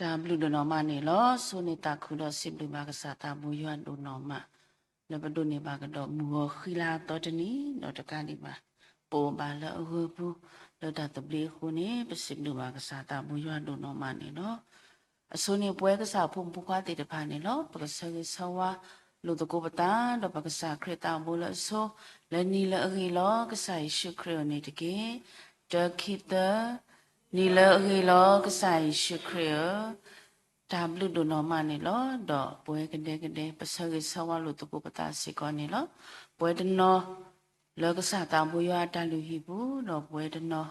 တၢ်ဘျုးဒိၣ်နီၢ်မးန့ၣ်လီၤ. ဆိၣ်ဂ့ၤသးခုဒီးစံးဘျုးဘၣ်ကစၢ်သးဘိယွၤဒိၣ်နီၢ်မး လၢပဒိးန့ၢ်ဘၣ်ကဒီးမုၢ်ဂီၤဃံလၤအသီတနံၤ ဒီးတကးဒံးဘၣ် ပအိၣ်ဘၣ်လၢအဂၢၢ်ပူၤ လၢတၢ်သဘျ့အဃိန့ၣ် ပစံးဘျုးဘၣ်ကစၢ်သးဘိယွၤဒိၣ်နီၢ်မးန့ၣ်လီၤ. အဆိန့ၣ် ပဝဲကစၢ်ဖိမုၣ်ဖိခွါသ့ၣ်တဖၣ်န့ၣ်လီၤ ပကဆၢဂ့ၤဆၢဝါလိာ်သကိးပသး ဒီးပကစၢ်ခရံာ်သးဘိလၢအဆိ လၢနံၤလၢအဂ့ၤလီၤ ကစၢ်ယ့ၣ်ၡူးခရံာ်အအိၣ်န့ၣ်တက့ၢ်. တၢ ခံ သၢ, နံၤလၢအဂ့ၤလီၤ ကစၢ်ယ့ၣ်ၡူးခရံာ်ဧၢ, တၢ်ဘျုးဒိၣ်နီၢ်မးန့ၣ်လီၤ. ဒီးပဝဲကဒဲကဒဲ ပဆၢဂ့ၤဆၢဝါလိာ်သကိးပသးစ့ၢ်ကီးန့ၣ်လီၤ. ပဝဲတနီၤ လၢကစၢ်သးဘိယွၤအတၢ်လုၢ်ဟံၣ်ပူၤ ဒီးပဝဲတနီၤ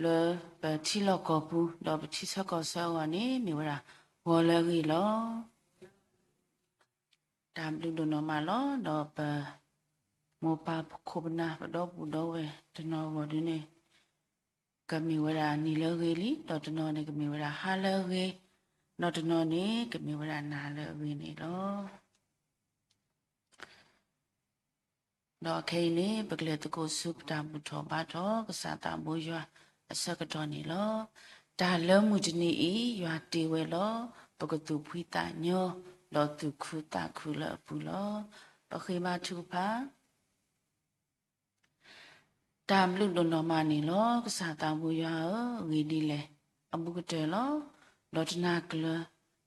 လၢပထံလီၢ်ကီၢ်ပူၤ ဒီးပထံဆၢကီၢ်ဆၢအဂီၢ်န့ၣ် မ့ၢ်ဝဲဒၣ် ဂီၤလၢအဂ့ၤလီၤ. တၢ်ဘျုးဒိၣ်နီၢ်မးလီၤ. ဒီးပမိၢ်ပၢ်ပခိၣ်ပနၢ် ပဒီပုၢ်ဒီဝဲၢ်တနီၤအဂီၢ်ဒုန့ၣ် ကမ့ၢ်ဝဲဒၣ်နံၤလၢအဂ့ၤလံ, ဒီးတနီၤန့ၣ် ကမ့ၢ်ဝဲဒၣ်ဟါလၢအဂ့ၤ, ဒီးတနီၤန့ၣ် ကမ့ၢ်ဝဲဒၣ်နၤလၢအဂ့ၤန့ၣ်လီၤ. ဒီးခဲအံၤန့ၣ် ပကလဲၤသကိးဆူပတၢ်ဘူၣ်ထီၣ်ဘါထီၣ် ကစၢ်သးဘိယွၤအဆၢကတီၢ်န့ၣ်လီၤ. တၢ်လၢမုၢ်တနံၤအံၤ ယွၤတ့ဝဲလီၤ. ပကသူၣ်ဖှံသးညီ ဒီးသူၣ်ခုသးခုလၢအပူၤလီၤ. ပဃ့ဘါထုကဖၣ် တၢ်ဘျုးဒိၣ်နီၢ်မးန့ၣ်လီၤ. ကစၢ်သးဘိယွၤဧၢ, အဂ့ၢ်ဒ်လဲၣ် အဘူးကတၢၢ်လီၤ. ဒီးတနၤကျၢၤ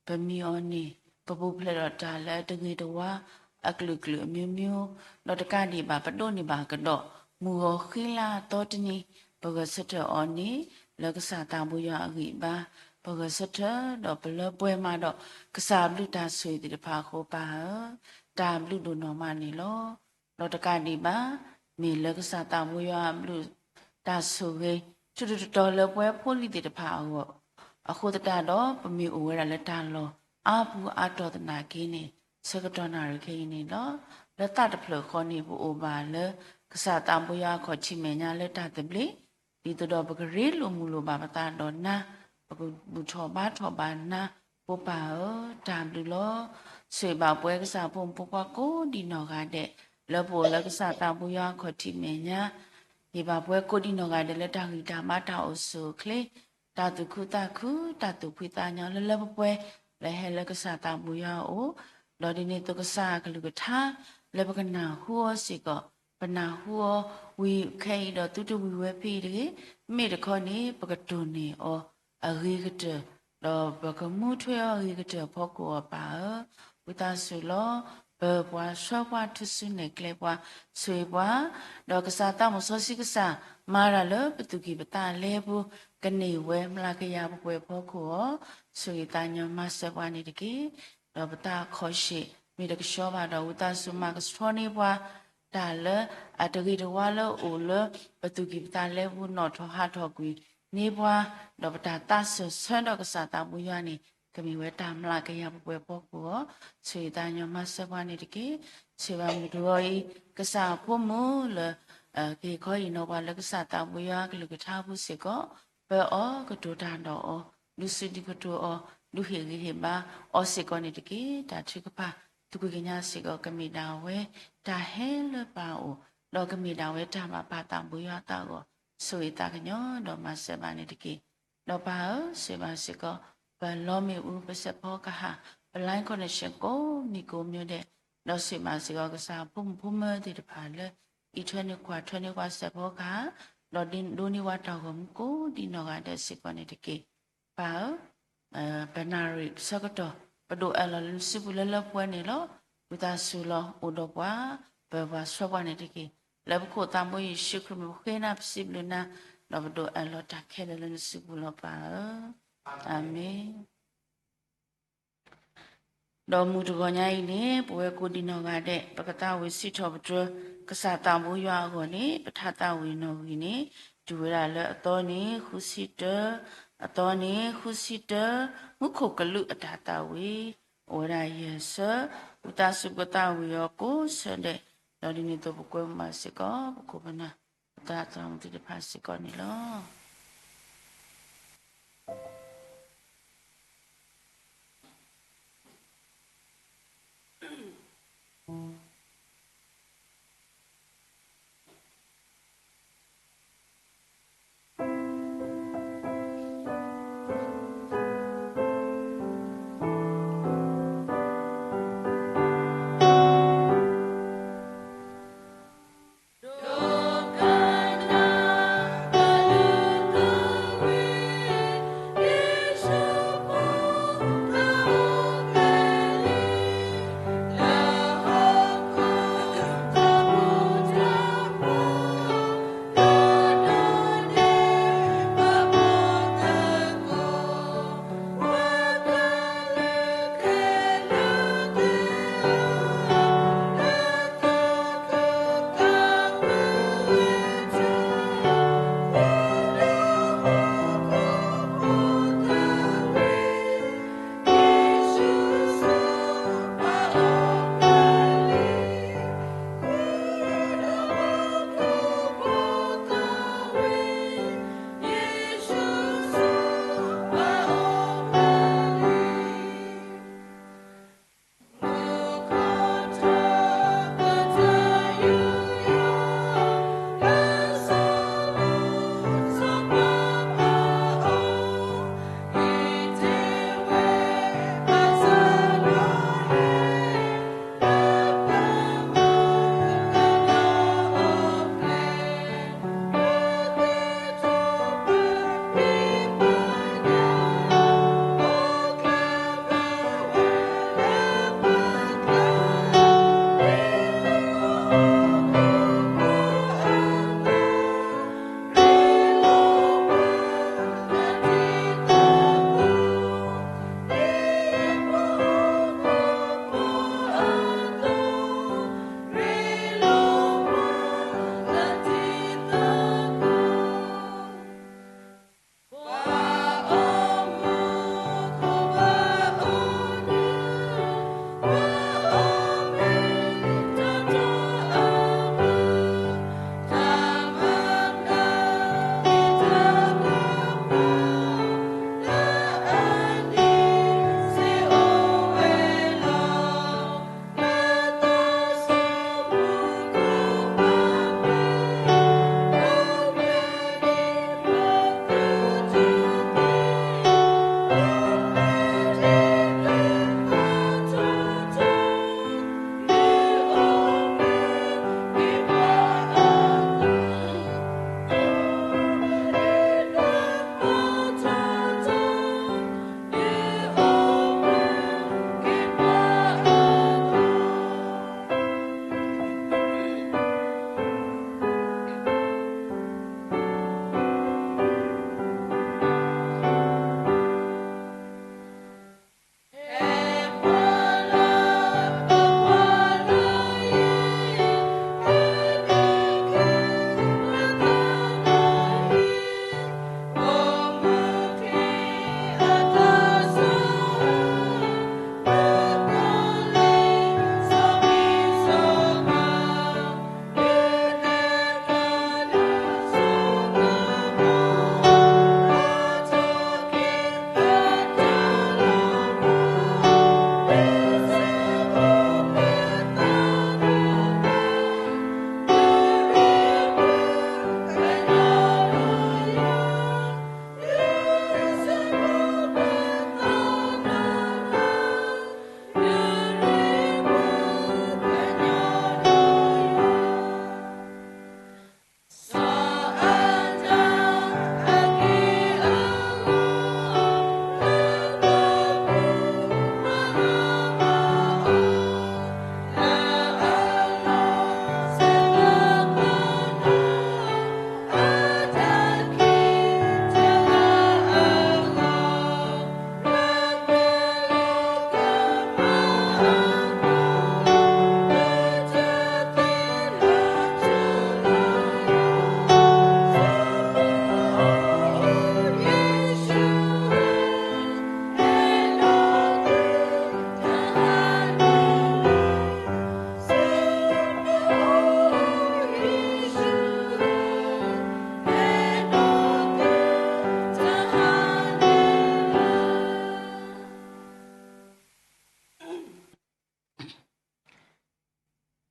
ပမံအီၤန့ၣ် ပပူၤဖျဲးဒီးတၢ်လၢအတဂ့ၤတဝါ အကလုာ်ကလုာ်အမျိုးမျိုး, ဒီးတကးဒံးဘၣ် ပဒိးန့ၢ်ဘၣ်ကဒီး မုၢ်ဂီၤဃံလၤအသီတနံၤ, ပဂဲၤဆၢထၢၣ်အီၤန့ၣ် လၢကစၢ်သးဘိယွၤအဂံၢ်အဘါ, ပဂဲၤဆၢထၢၣ်ဒီးပလၢပှဲၤမးဒီး ကစၢ်အဘျုးတၢ်ဆိၣ်ဂ့ၤသ့ၣ်တဖၣ်အဃိ ပၢ်ဧၢ, တၢ်ဘျုးဒိၣ်နီၢ်မးန့ၣ်လီၤ. ဒီးတကးဒံးဘၣ် မ့ၢ်လၢကစၢ်သးဘိယွၤအဘျုးတၢ်ဆိၣ်ဂ့ၤ ထူးထူးတီၤတီၤလၢပဝဲဖိလံၤသ့ၣ်တဖၣ်အဂီၢ် အဃိသတးဒီး ပမ့ၢ်အိၣ်ဝဲဒၣ်လၢတၢ်လီၢ်အါပူၤအါတီၤသနာ်က့န့ၣ် ဆၢကတီၢ်နၣ်ရံၣ်ခဲအံၤန့ၣ်လီၤ. လၢသးတဖျၢၣ်ဃီန့ၣ် ပအိၣ်ဘၣ်လၢ ကစၢ်သးဘိယွၤအခီၣ်ထံးမဲာ်ညါလၢတၢ်သဘျ့ ဒ်သိးဒီးပကရ့လိာ်မုာ်လိာ်ဘၣ်ပသးဒီးနၤ, ပကဘူၣ်ထီၣ်ဘါထီၣ်ဘၣ်နၤ, ဖိပၢ်ဧၢ, တၢ်ဘျုးလီၤ. ဆိၣ်ဂ့ၤဘၣ်ပဝဲကစၢ်ဖိမုၣ်ဖိခွါကိးဒံးနီၢ်ဂၤဒဲး လၢပအိၣ်လၢကစၢ်သးဘိယွၤအခီၣ်ထံးမဲာ်ညါ, ဟ့ၣ်ဘၣ်ပဝဲကိးဒံးနီၢ်ဂၤဒဲးလၢတၢ်ဂံၢ်တၢ်ဘါတၢ်အိၣ်ဆူၣ်အိၣ်ချ့, တၢ်သူၣ်ခုသးခု, တၢ်သူၣ်ဖှံသးညီလၢလၢပှဲၤပှဲၤ လၢဟဲလၢကစၢ်သးဘိယွၤအအိၣ်, ဒီးဒ်န့ၣ်အသိးကစၢ်အကလုၢ်ကထါ လၢပကနၢ်ဟူအီၤစ့ၢ်ကီး, ပနၢ်ဟူအီၤဝံၤခဲအံၤဒီးသုတဝံၤဝဲဖဲအံၤတဂ့ၤ, မ့ၢ်တခီန့ၣ် ပကတိၢ်န့ၢ်အီၤအဂ့ၤကတၢၢ်, ဒီးပကမူထွဲအီၤအဂ့ၤကတၢၢ်အဖီခိၣ်အီၤ ပၢ်ဧၢ, ဝံသးစူၤလီၤ. ပၢၤပှၤဆှၢပှၤထူၣ်စုနဲၣ်ကျဲပှၤဆိၣ်ဂ့ၤပှၤ, ဒီးကစၢ်သးမုၣ်စီဆှံကစၢ် မၤတၢ်လၢပသူၣ်ကံၢ်ပသးလဲပူၤ ကန့ၢ်ဝဲမျးကယၤပှဲၤပှဲၤအဖီခိၣ်အီၤ, ဆိၣ်ဂ့ၤသးညီမၤစၢၤပှၤန့ၣ်တက့ၢ်. ဒီးပသးအခီၣ်ဆ့ၣ် မ့ၢ်တကဆှီဘၣ်ဒီး ဝံသးစူၤမၤကဆှီန့ၢ်ပှၤ တၢ်လၢအတဂ့ၤတဝါလၢအိၣ်လၢ ပသူၣ်ကံၢ်ပသးလဲပူၤ နီၣ်ထီၣ်ဟးထီၣ်ကွံာ်န့ၢ်ပှၤ, ဒီးပတၢ်သးစၢၢ်ဆၢဒီးကစၢ်သးဘိယွၤန့ၣ် ကမ့ၢ်ဝဲတၢ်မျးကယၤပှဲၤပှဲၤအဖီခိၣ်အီၤ, ဆိၣ်ဂ့ၤသးညီမၤစၢၤပှၤန့ၣ်တက့ၢ်. ဆိၣ်ဂ့ၤဘၣ်မုၢ်တဂီၤအံၤ ကစၢ်အဖိမုၣ်လၢ ကဟ့ၣ်ခီဟ့ၣ်နီၤပှၤလၢကစၢ်သးဘိယွၤအကလုၢ်ကထါအပူၤစ့ၢ်ကီး, ပၢအီၤကတိၤတၢ်ဒီးအီၤ, ဒုးစူးဒုးကတိၤအီၤ, ဒုးဟ့ၣ်ဂံၢ်ဟ့ၣ်ဘါအီၤစ့ၢ်ကီးန့ၣ်တက့ၢ်. တၢ်ထုကဖၣ် သုးကွံာ်ကညးစ့ၢ်ကီး ကမ့ၢ်ဒၣ်ဝဲ တၢ်ဟဲလၢပၢ်အအိၣ်, ဒီးကမ့ၢ်ဒၣ်ဝဲတၢ်ဘၣ်ပာ်သးဘိယွၤအသးအဂီၢ်, ဆိၣ်ဂ့ၤသးကညီၤဒီးမၤစၢၤဘၣ်န့ၣ်တက့ၢ်. ဒီးပၢ်ဧၢ, ဆိၣ်ဂ့ၤဘၣ်စ့ၢ်ကီး ပလီမ့ၣ်အူ ပစဲးဖီကဟၣ်, ပ line connection ကိးမံၤကိးမံၤဒဲး, ဒီးဆိၣ်ဂ့ၤဘၣ်စ့ၢ်ကီး ကစၢ်ဖိမုၣ်ဖိမၢၤသ့ၣ်တဖၣ်လၢ အံးထွဲန့ၢ်ကွၢ်ထွဲန့ၢ်ပှၤစဲးဖီကဟၣ်, ဒီးဒိးန့ၢ်ပှၤတၢ်ဂီၤမူကိးဒံးနီၢ်ဂၤဒဲးစ့ၢ်ကီးန့ၣ်တက့ၢ်. ပၢ်ဧၢ, ပနၣ်ရံၣ်ဆၢကတီၢ် ပဒိးအၢၣ်လီၤလၢနစုပူၤလၢလၢပှဲၤပှဲၤန့ၣ်လီၤ. ဝံသးစူၤလီၤ အိၣ်ဒီးပှၤ, ပၢၤပှၤဆှၢပှၤန့ၣ်တက့ၢ်. လၢပခိၣ်သးဘိယ့ၣ်ၡူးခရံာ်မံၤပဃ့နၤပစံးဘျုးနၤ, ဒီးပဒိးအၢၣ်လီၤတၢ်ခဲလၢာ်လၢနစုပူၤလီၤပၢ်ဧၢ. အၤမ့ၣ်. ဒီးမုၢ်တဂီၤညါအံၤန့ၣ် ပဝဲကိးဒံးနီၢ်ဂၤဒဲး ပကသးဝံၣ်စံးထီၣ်ပတြၢၤ ကစၢ်သးဘိယွၤအဂီၢ်န့ၣ် ပထါသးဝံၣ်နီၣ်ဂံၢ်န့ၣ် တုၤဝဲဒၣ်လၢအသီန့ၣ် ဃုဆံတၢ, အသီန့ၣ် ဃုဆံတၢ, မူခိၣ်ကလူးအတၢ်သးဝံၣ် အိၣ်ဝဲဒၣ်ယဲၢ်ဆၢ, ဝံသးစူၤပကသးဝံၣ်အီၤကိးဆၢဒဲး, ဒီးဒ်န့ၣ်အသိးပကွဲမုာ်ဘၣ်စ့ၢ်ကီး ပခိၣ်ပနၢ် ပသရၣ်သရၣ်မုၣ်သ့ၣ်တဖၣ်စ့ၢ်ကီးန့ၣ်လီၤ.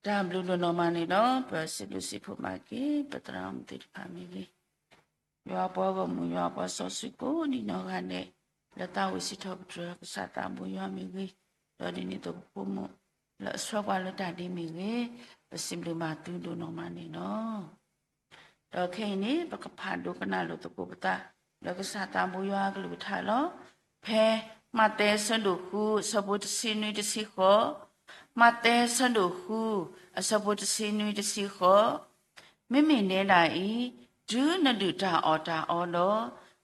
တၢ်ဘျုးဒိၣ်နီၢ်မးန့ၣ်ဒီး ပစံးဘျုးစံးဖှိၣ်ဘၣ်က့ၤ ပသရၣ်မုၣ်သ့ၣ်တဖၣ်မ့ၢ်ဂ့ၤ, ယွၤပှၤဂီၢ်မုၢ် ယွၤပှၤစီဆှံကိးဒံနီၢ်ဂၤဒဲး, လၢတၢ်ဝံၤစံးထီၣ်ပတြၢၤ ကစၢ်သးဘိယွၤမ့ၢ်ဂ့ၤ, ဒီးဒ်န့ၣ်အသိးပဖိမုၣ် လၢအဆှၢပှၤလၢတၢ်ဒ့မ့ၢ်ဂ့ၤ, ပစံးဘျုးဘၣ်သုဒိၣ်နီၢ်မးန့ၣ်လီၤ. ဒီးခဲအံၤန့ၣ် ပကဖးဒိကနၣ်လိာ်သကိးပသး လၢကစၢ်သးဘိယွၤအကလုၢ်ကထါလီၤ. ဖဲမးသဲအဆၢဒိၣ်ဃု အဆၢဖိတဆံနွံတဆံဃိး, မးသဲအဆၢဒိၣ်ဃု အဆၢဖိတဆံနွံတဆံဃိး, မ့မ့ၢ်နဲဒၣ်အံၤ, တုၤနဒုၣ်တၢ်အီၣ်တၢ်အီ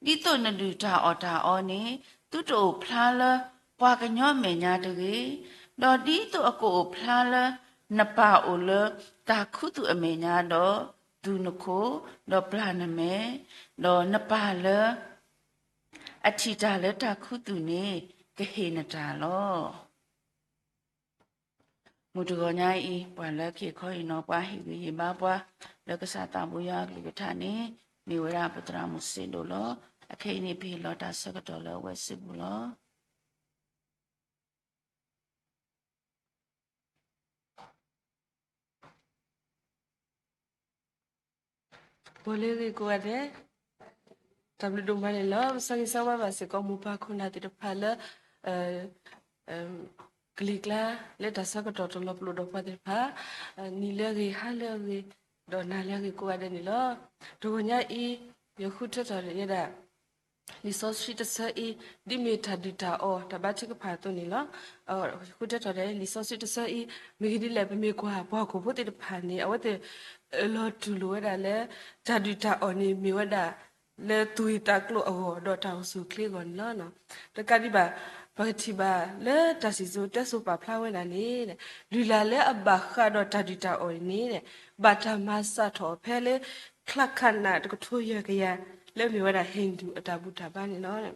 ဒီး, ဒ်သိးနဒုၣ်တၢ်အီၣ်တၢ်အီန့ၣ် သုတအိၣ်ဖျါလၢပှၤကညီအမဲာ်ညါတဂ့ၤ, ဒီးဒ်သိးအကအိၣ်ဖျါလၢနပၢ်အိၣ်လၢတၢ်ခူသူၣ်အမဲာ်ညါဒီး, သူၣ်နခိၣ်, ဒီးပျၢ်နမဲာ်, ဒီးနပၢ်လၢအထံၣ်တၢ်လၢတၢ်ခူသူၣ်န့ၣ် ကဟ့ၣ်နတၢ်လီၤ. မုၢ်တဂီၤညါအံၤ ပှၤလၢက့ၤခီအံၤနီၤ ပှၤဟ့ၣ်ဂံၢ်ဟ့ၣ်ဘါပှၤ လၢကစၢ်သးဘိယွၤအကလုၢ်ကထါန့ၣ် မ့ၢ်ဝဲဒၣ်ပသရၣ်မုၣ်စ့ဒိၣ်လီၤ. အခဲအံၤန့ၣ် ပဟ့ၣ်လီၤတၢ်ဆၢကတီၢ်လၢအဝဲစုပူၤလီၤ. ပှၤလၢအဂ့ၤကိးဂၤဒဲး, တၢ်ဘျုးဒိၣ်မးန့ၣ်လီၤ. ပဆၢဂ့ၤဆၢဝါဘၣ်စ့ၢ်ကီးမိၢ်ပၢ်ခိၣ်နၢ်သ့ၣ်တဖၣ်လၢ ကလံၤကျါလၢတၢ်ဆၢကတီၢ်တလီၤပလိာ်ဒီးပှၤသ့ၣ်တဖၣ်, နံၤလၢအဂ့ၤ ဟါလၢအဂ့ၤ, ဒီးနၤလၢအဂ့ၤကိးဂၤဒဲးန့ၣ်လီၤ. တဂီၤညါအံၤ ယဃုထၢထီၣ်ဝဲဒၣ် လံာ်စီဆှံတဆၢအံၤ ဒ်မ့ၢ်တၢ်ဒုၣ်တၢ်အီၣ်တၢ်ဘါထုကဖၣ်အသိးန့ၣ်လီၤ. ဃုထၢထီၣ်ဝဲဒၣ်လံာ်စီဆှံတဆၢအံၤ မ့ၢ်ဂ့ၢ်ဒ်လဲၣ်, ပမ့ၢ်ကွၢ်ပှၤဟီၣ်ခိၣ်ဖိသ့ၣ်တဖၣ်န့ၣ် အဝဲသ့ၣ်အၢၣ်လီၤတူၢ်လိာ်ဝဲဒၣ်လၢ တၢ်ဒုၣ်တၢ်အီၣ်န့ၣ်မ့ၢ်ဝဲဒၣ် လၢသူၣ်ဂ့ၢ်သးကျိၤအဂီၢ် ဒီးတၢ်အိၣ်ဆူၣ်အိၣ်ချ့အဂီၢ်န့ၣ်လီၤ. တကးဒံးဘၣ် ပကထံၣ်ဘၣ်လၢတၢ်စံၣ်စိၤတဲစိၤပာ်ဖျါဝဲဒၣ်န့ၣ် လုၢ်လၢ်လၢအဘၣ်ဃးဒီးတၢ်ဒုၣ်တၢ်အီၣ်အံၤန့ၣ် ဘၣ်တၢ်မၤစၢ်ထီၣ်အီၤဖဲလၢ ချါခးနး တကထိယဲၢ်ကယၤ လၢမ့ၢ်ဝဲဒၣ် Hindu အတၢ်ဘူၣ်တၢ်ဘါန့ၣ်လီၤ.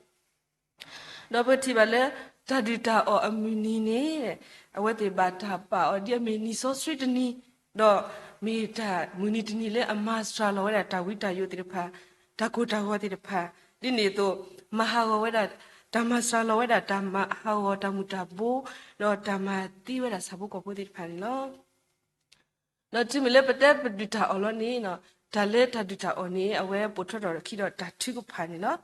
ဒီးပကထံၣ်ဘၣ်လၢ တၢ်ဒုၣ်တၢ်အီၣ်အမုၢ်နံၤန့ၣ် အဝဲသ့ၣ်ဘၣ်တၢ်ပာ်အီၤဒ်အမ့ၢ်နံၣ်စီဆှံတနံၤ, ဒီးမ့ၢ်တၢ်မုၢ်နံၤတနံၤလၢအမၤစှၤလီၤဝဲဒၣ်တၢ်ဝံတၢ်ယိးသ့ၣ်တဖၣ်, တၢ်ကိၢ်တၢ်ဂီၤသ့ၣ်တဖၣ်, ဒ်န့ၣ်အသိး မၤဟးဂီၤဝဲဒၣ် တၢ်မၤဟးဂီၤတၢ်မူၤတၢ်ဘိ, ဒီးတၢ်မၤသံဝဲဒၣ်ဆၣ်ဖိကီၢ်ဖိသ့ၣ်တဖၣ်န့ၣ်လီၤ. ဒီးတုၤမ့ၢ်လၢပတဲပဒုၣ်တၢ်အီၣ်လီၤန့ၣ်, တၢ်လၢတၢ်ဒုၣ်တၢ်အီၣ်န့ၣ် အဝဲပိာ်ထွဲထီၣ်အခံဒီးတၢ်ထုကဖၣ်န့ၣ်လီၤ.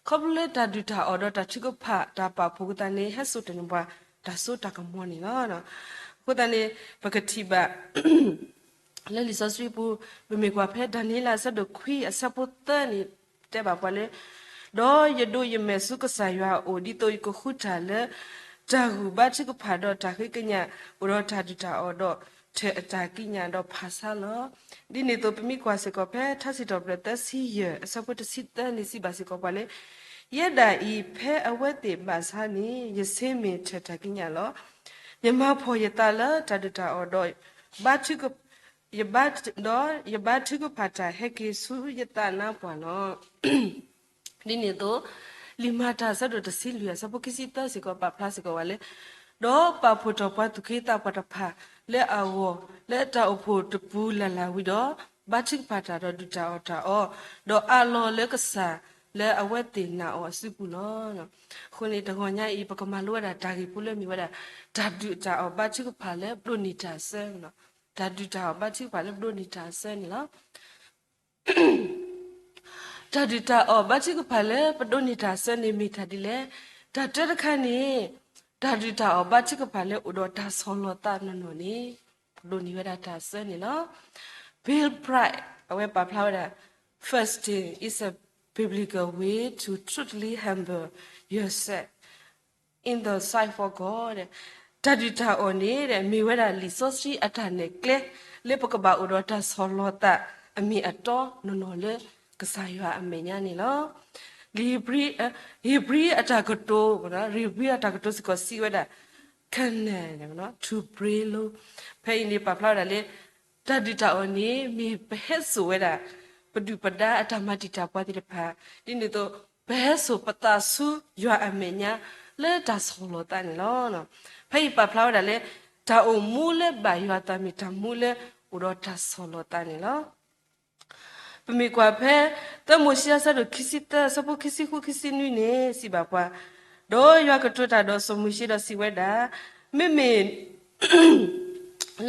ခီဖျိလၢတၢ်ဒုၣ်တၢ်အီၣ်ဒီးတၢ်ထုကဖၣ် တၢ်ပာ်ဖှိၣ်အဃိသတးန့ၣ် ဟဲစိာ်တန့ၢ်ပှၤတၢ်စိတၢ်ကမီၤန့ၣ်လီၤ. အဃိသတးန့ၣ် ပကထံၣ်ဘၣ် လၢလံာ်စီဆှံပူၤ, ပမ့ၢ်ကွၢ်ဖဲဒၤနံးယ့လးအဆၢဒိၣ်ခွံ အဆၢဖိသၢန့ၣ် တဲဘၣ်ပှၤလၢ ဒီးယဒိးယမဲာ်ဆူကစၢ်ယွၤအအိၣ် ဒ်သိးယကဃုတၢ်လၢ တၢ်ဂုၢ်ဘါထုကဖၣ်ဒီးတၢ်ဃ့ကညး အိၣ်ဒီးတၢ်ဒုၣ်တၢ်အီၣ်ဒီး ထၢၣ်အတၢ်ကံးညာ်ဒီးဖးဆါလီၤ. ဒ်န့ၣ်အသိး ပမ့ၢ်ကွၢ်စ့ၢ်ကီးဖဲထါစံးထီၣ်ပတြၢၤသၢဆံယဲၢ် အဆၢဖိတဆံသၢန့ၣ် စံးဘၣ်စ့ၢ်ကီးပှၤလၢ ယဲဒၣ်အံၤ ဖဲအဝဲသ့ၣ်ဘၣ်ဆါန့ၣ် ယဆ့မ့ၢ်ထၢၣ်တၢ်ကံးညာ်လီၤ. ယမၤဖှီၣ်ယသးလၢတၢ်ဒုၣ်တၢ်အီၣ်ဒီး ယဘါထုက ယဘါထုကဖၣ်တၢ်ဟဲက့ၤဆူယသးနါပှၢ်လီၤ. ဒ်န့ၣ်အသိး လံာ်မၤတၢ်အဆၢဒိၣ်တဆံလွံၢ် အဆၢဖိခံဆံသၢစ့ၢ်ကီး ပာ်ဖျါစ့ၢ်ကီးဝဲလၢ ဒီးပာ်ဖှိၣ်ထီၣ်ပှၤသူၣ်က့သးပှၢ်တဖၣ်လၢအဂီၢ် လၢတၢ်အိၣ်ဖှိၣ်တပူၤလၢ်လၢ်ဝံၤဒီး ဘါထုကဖၣ်တၢ်ဒီးဒုၣ်တၢ်အီၣ်တၢ်အီ ဒီးအးလီၤလၢကစၢ်လၢအဝဲသ့ၣ်နာ်အီၤအစုပူၤလီၤ. အဃိန့ၣ် တဂီၤညါအံၤ ပကမၤလိဝဲဒၣ်တၢ်ဂ့ၢ်ဖိလၢမ့ၢ်ဝဲဒၣ် တၢ်ဒုၣ်တၢ်အီၣ်ဘါထုကဖၣ်လၢပဒိးန့ၢ်တၢ်အစၢန့ၣ်လီၤ. တၢ်ဒုၣ်တၢ်အီၣ်ဘါထုကဖၣ်လၢပဒိးန့ၢ်တၢ်အစၢန့ၣ်လီၤ. တၢ်ဒုၣ်တၢ်အီၣ်ဘါထုကဖၣ်လၢပဒိးန့ၢ်တၢ်အစၢန့ၣ်မ့ၢ်တၢ်ဒ်လဲၣ်. တၢ်တၢတခါန့ၣ် တၢ်ဒုၣ်တၢ်အီၣ်ဘါထုကဖၣ်လၢအိၣ်ဒီးတၢ်ဆီၣ်လီၤသးနီၢ်နီၢ်န့ၣ် ပဒိးန့ၢ်ဝဲဒၣ်တၢ်အစၢန့ၣ်လီၤ. Bill Bright အဝဲပာ်ဖျါဝဲဒၣ် Fasting is a biblical way to truly humble yourself in the sight of God. တၢ်ဒုၣ်တၢ်အီၣ်န့ၣ် မ့ၢ်ဝဲဒၣ်လံာ်စီဆှံအတၢ်နဲၣ်ကျဲ လၢပကဘၣ်အိၣ်ဒီးတၢ်ဆီၣ်လီၤသးအမ့ၢ်အတီနီၢ်နီၢ်လၢကစၢ်ယွၤအမဲာ်ညါန့ၣ်လီၤ. ဧ့ၤဘြံၤအတၢ်ကတိၤ, ဧ့ၤဘြံၤအတၢ်ကတိၤစ့ၢ်ကီးစံးဝဲဒၣ် Kenen to pray, Lord. ဖဲအံၤန့ၣ်ပာ်ဖျါဝဲဒၣ်လၢ တၢ်ဒုၣ်တၢ်အီၣ်န့ၣ် မ့ၢ်ပဟဲစိာ်ဝဲဒၣ် ပဒုၣ်ပဒါအတၢ်မၤတံာ်တာ်ပှၤသ့ၣ်တဖၣ်, ဒ်န့ၣ်အသိး ပဟဲစိာ်ပသးဆူယွၤအမဲာ်ညါ လၢတၢ်ဆီၣ်လီၤသးန့ၣ်လီၤ. ဖဲအံၤပာ်ဖျါဝဲဒၣ်လၢ တၢ်အိၣ်မူလၢဘၣ်ယွၤအသးမ့ၢ်တၢ်မူလၢအိၣ်ဒီးတၢ်ဆီၣ်လီၤသးန့ၣ်လီၤ. ပမ့ၢ်ကွၢ်ဖဲ သၢမိၤၡ့အဆၢဒိၣ်ခံဆံသၢ အဆၢဖိခံဆံဃု ခံဆံနွံန့ၣ် စံးဘၣ်ပှၤ, ဒီးယွၤကတိၤတၢ်ဒီးစီၤမိၤၡ့ဒီးစံးဝဲဒၣ်, မ့မ့ၢ်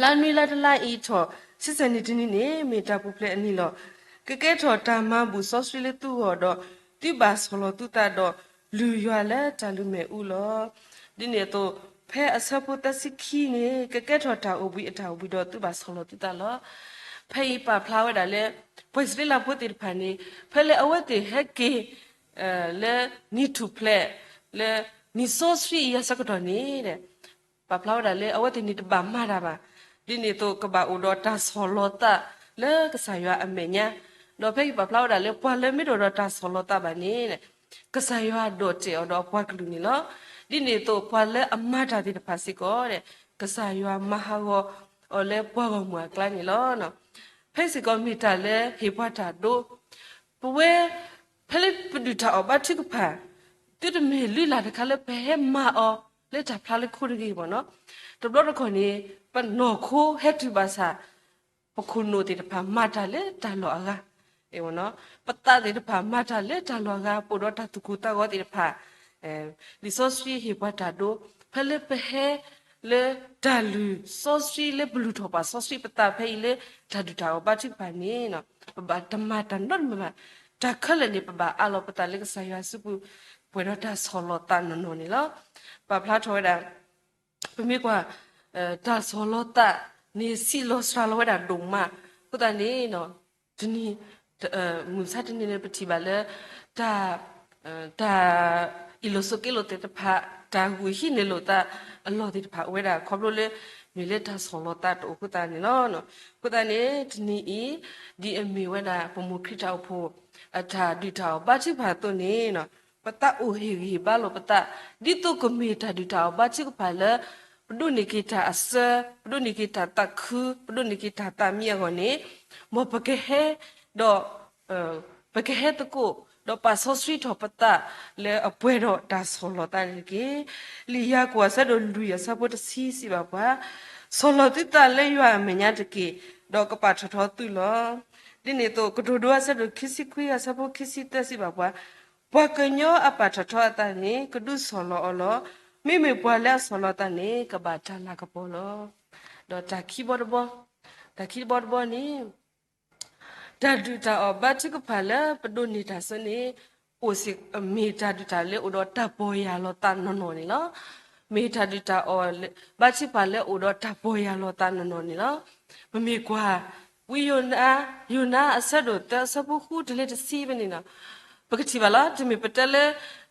လါနွံလါတလါအံၤထီၣ် ဆံဆဲၣ်နံၣ်တနံၤန့ၣ် မ့ၢ်တၢ်ပူၤဖျဲးအနံၤလီၤ. ကကဲထီၣ်တၢ်မၤဘူၣ်စီဆှံလၢသုဂီၢ်ဒီး သုဘၣ်ဆီၣ်လီၤသုသးဒီး လုၢ်ယွၤလၢတၢ်လုၢ်မဲာ်အူလီၤ. ဒ်န့ၣ်အသိး ဖဲအဆၢဖိသၢဆံခံန့ၣ် ကကဲထီၣ်တၢ်အိၣ်ဘှံးအတၢ်အိၣ်ဘှံးဒီးသုဘၣ်ဆီၣ်လီၤသုသးလီၤ. ဖဲအံၤပာ်ဖျါဝဲဒၣ်လၢ ပှၤအံၣ်စရ့လးဖိသ့ၣ်တဖၣ်န့ၣ် ဖဲလၢအဝဲသ့ၣ်ဟဲက့ၤ လၢနံၣ်ထူၣ်ဖျဲး လၢနံၣ်စီဆှံအံၤအဆၢကတီၢ်န့ၣ် ပာ်ဖျါဝဲဒၣ်လၢအဝဲသ့ၣ်န့ၣ်တဘၣ်မၤတၢ်ဘၣ်. ဒ်န့ၣ်အသိးကဘၣ်အိၣ်ဒီးတၢ်ဆီၣ်လီၤသးလၢကစၢ်ယွၤအမဲာ်ညါ, ဒီးဖဲအံၤပာ်ဖျါဝဲဒၣ်လၢပှၤလၢမ့ၢ်တအိၣ်ဒီးတၢ်ဆီၣ်လီၤသးဘၣ်န့ၣ် ကစၢ်ယွၤဒိးတဲာ်အီၤဒီးအပှၤကလုာ်န့ၣ်လီၤ. ဒ်န့ၣ်အသိးပှၤလၢအမၤတၢ်သ့ၣ်တဖၣ်စ့ၢ်ကီး ကစၢ်ယွၤမၤဟးဂီၤအီၤလၢပှၤဂီၢ်မုၢ်အကျါန့ၣ်လီၤ. ဖဲစ့ၢ်ကီးမ့ၢ်တၢ်လၢဟ့ၣ်ပှၤတၢ်ဒိ ပဝဲ ဖဲလၢပဒုၣ်တၢ်အီၣ်ဘါထုကဖၣ် သုတမ့ၢ်လုၢ်လၢ်တခါလၢပဟဲမၤအီၤလၢတၢ်ဖျါလၢခိတဂ့ၤမ့ၢ်နီၤ. တဘျီတခီၣ်န့ၣ် ပနီၢ်ခိဟဲတုၤဘၣ်ဆၣ် ပခိၣ်နူာ်သ့ၣ်တဖၣ်မၤတၢ်လၢတၢ်လီၢ်အဂၤ, ပသးသ့ၣ်တဖၣ်မၤတၢ်လၢတၢ်လီၢ်အဂၤ ပအိၣ်ဒီးတၢ်သူၣ်ကိၢ်သးဂီၤသ့ၣ်တဖၣ်, လံာ်စီဆှံဟ့ၣ်ပှၤတၢ်ဒိ ဖဲလၢပဟဲ လၢတၢ်လုၢ်စီဆှံလၢပလုၢ်ထီၣ်ပာ်စီဆှံပသးဖဲအံၤလၢ တၢ်ဒုၣ်တၢ်အီၣ်ဘါထုကဖၣ်န့ၣ် ပဘၣ်တမၤတၢ်နီတမံၤဘၣ်. တၢ်ခဲလၢာ်န့ၣ် ပဘၣ်အးလီၤပသးလၢကစၢ်ယွၤစုပူၤ ပှဲၤဒီးတၢ်ဆီၣ်လီၤသးနီၢ်နီၢ်န့ၣ်လီၤ. ပာ်ဖျါထီၣ်ဝဲဒၣ် ပမ့ၢ်ကွၢ် တၢ်ဆီၣ်လီၤသးန့ၣ် ဆံးလီၤစှၤလီၤဝဲဒၣ်ဒိၣ်မး. အဃိသတးန့ၣ် တနံၤ မုၢ်မဆါတနံၤန့ၣ် ပထံၣ်ဘၣ်လၢ တၢ် တၢ်အ့ၣ်လိာ်ဆိးက့လိာ်သ့ၣ်တဖၣ် တၢ်ဂုာ်ဟံးန့ၢ်လိာ်သးအလီၢ်သ့ၣ်တဖၣ်အိၣ်ဝဲဒၣ် ခီဖျိလၢ မ့ၢ်လၢတၢ်ဆီၣ်လီၤသးတအိၣ်အဃိသတးန့ၣ်လီၤ. အဃိသတးန့ၣ် တနံၤအံၤ ဒ်အမ့ၢ်ဝဲဒၣ် ပမိၢ်ခရံာ်တၢ်အိၣ်ဖှိၣ် အတၢ်ဒုၣ်တၢ်အီၣ်ဘါထုကဖၣ်အသိးန့ၣ် ပသးအိၣ်ဟ့ၣ်ဂံၢ်ဟ့ၣ်ဘါလိာ်ပသး ဒ်သိးကမ့ၢ်တၢ်ဒုၣ်တၢ်အီၣ်ဘါထုကဖၣ်လၢ ပဒိးန့ၢ်က့ၤတၢ်အစၢ, ပဒိးန့ၢ်က့ၤတၢ်သးခု, ပဒိးန့ၢ်က့ၤတၢ်သးမံအဂီၢ်န့ၣ်, မ်ပကဟဲ ဒီး ပကဟဲသကိး ဒီးပာ်စီဆှံထီၣ်ပသးလၢအပှဲၤဒီးတၢ်ဆီၣ်လီၤသးန့ၣ်တက့ၢ်. လံာ်ယၤကိာ်အဆၢဒိၣ်လွံၢ်အဆၢဖိတဆံစံးဘၣ်ပှၤ, ဆီၣ်လီၤသုသးလၢယွၤအမဲာ်ညါတက့ၢ်, ဒီးကပာ်ထီၣ်ထီသုလီၤ. ဒ်န့ၣ်အသိး ကတိၤဒိအဆၢဒိၣ်ခံဆံခွံအဆၢဖိခံဆံသၢစံးဘၣ်ပှၤ, ပှၤကညီအပာ်ထီၣ်ထီအသးန့ၣ် ကဒုးဆီၣ်လီၤအီၤလီၤ. မ့မ့ၢ်ပှၤလၢအဆီၣ်လီၤအသးန့ၣ် ကဘၣ်တၢ်လၤကပီၤလီၤ. ဒီးတၢ်ခံဘီတဘီ, တၢ်ခံဘီတဘီန့ၣ် တၢ်ဒုၣ်တၢ်အီၣ်ဘါထုကဖၣ်လၢပဒိးန့ၢ်တၢ်အစၢန့ၣ် အိၣ်စ့ၢ် မ့ၢ်တၢ်ဒုၣ်တၢ်လၢအိၣ်ဒီးတၢ်ပီၢ်ယၢ်လီၤသးနီၢ်နီၢ်န့ၣ်လီၤ. မ့ၢ်တၢ်ဒုၣ်တၢ်အီၣ်ဘါထုကဖၣ်လၢအိၣ်ဒီးတၢ်ပီၢ်ယၢ်လီၤသးနီၢ်နီၢ်န့ၣ်လီၤ. ပမ့ၢ်ကွၢ် ဝံယိၤနါ, ယိၤနါအဆၢဒိၣ်သၢအဆၢဖိဃုတုၤလၢတဆံဖဲန့ၣ်နီၤ, ပကထံၣ်ဘၣ်လီၤ. တမ့ၢ်ပတဲလၢ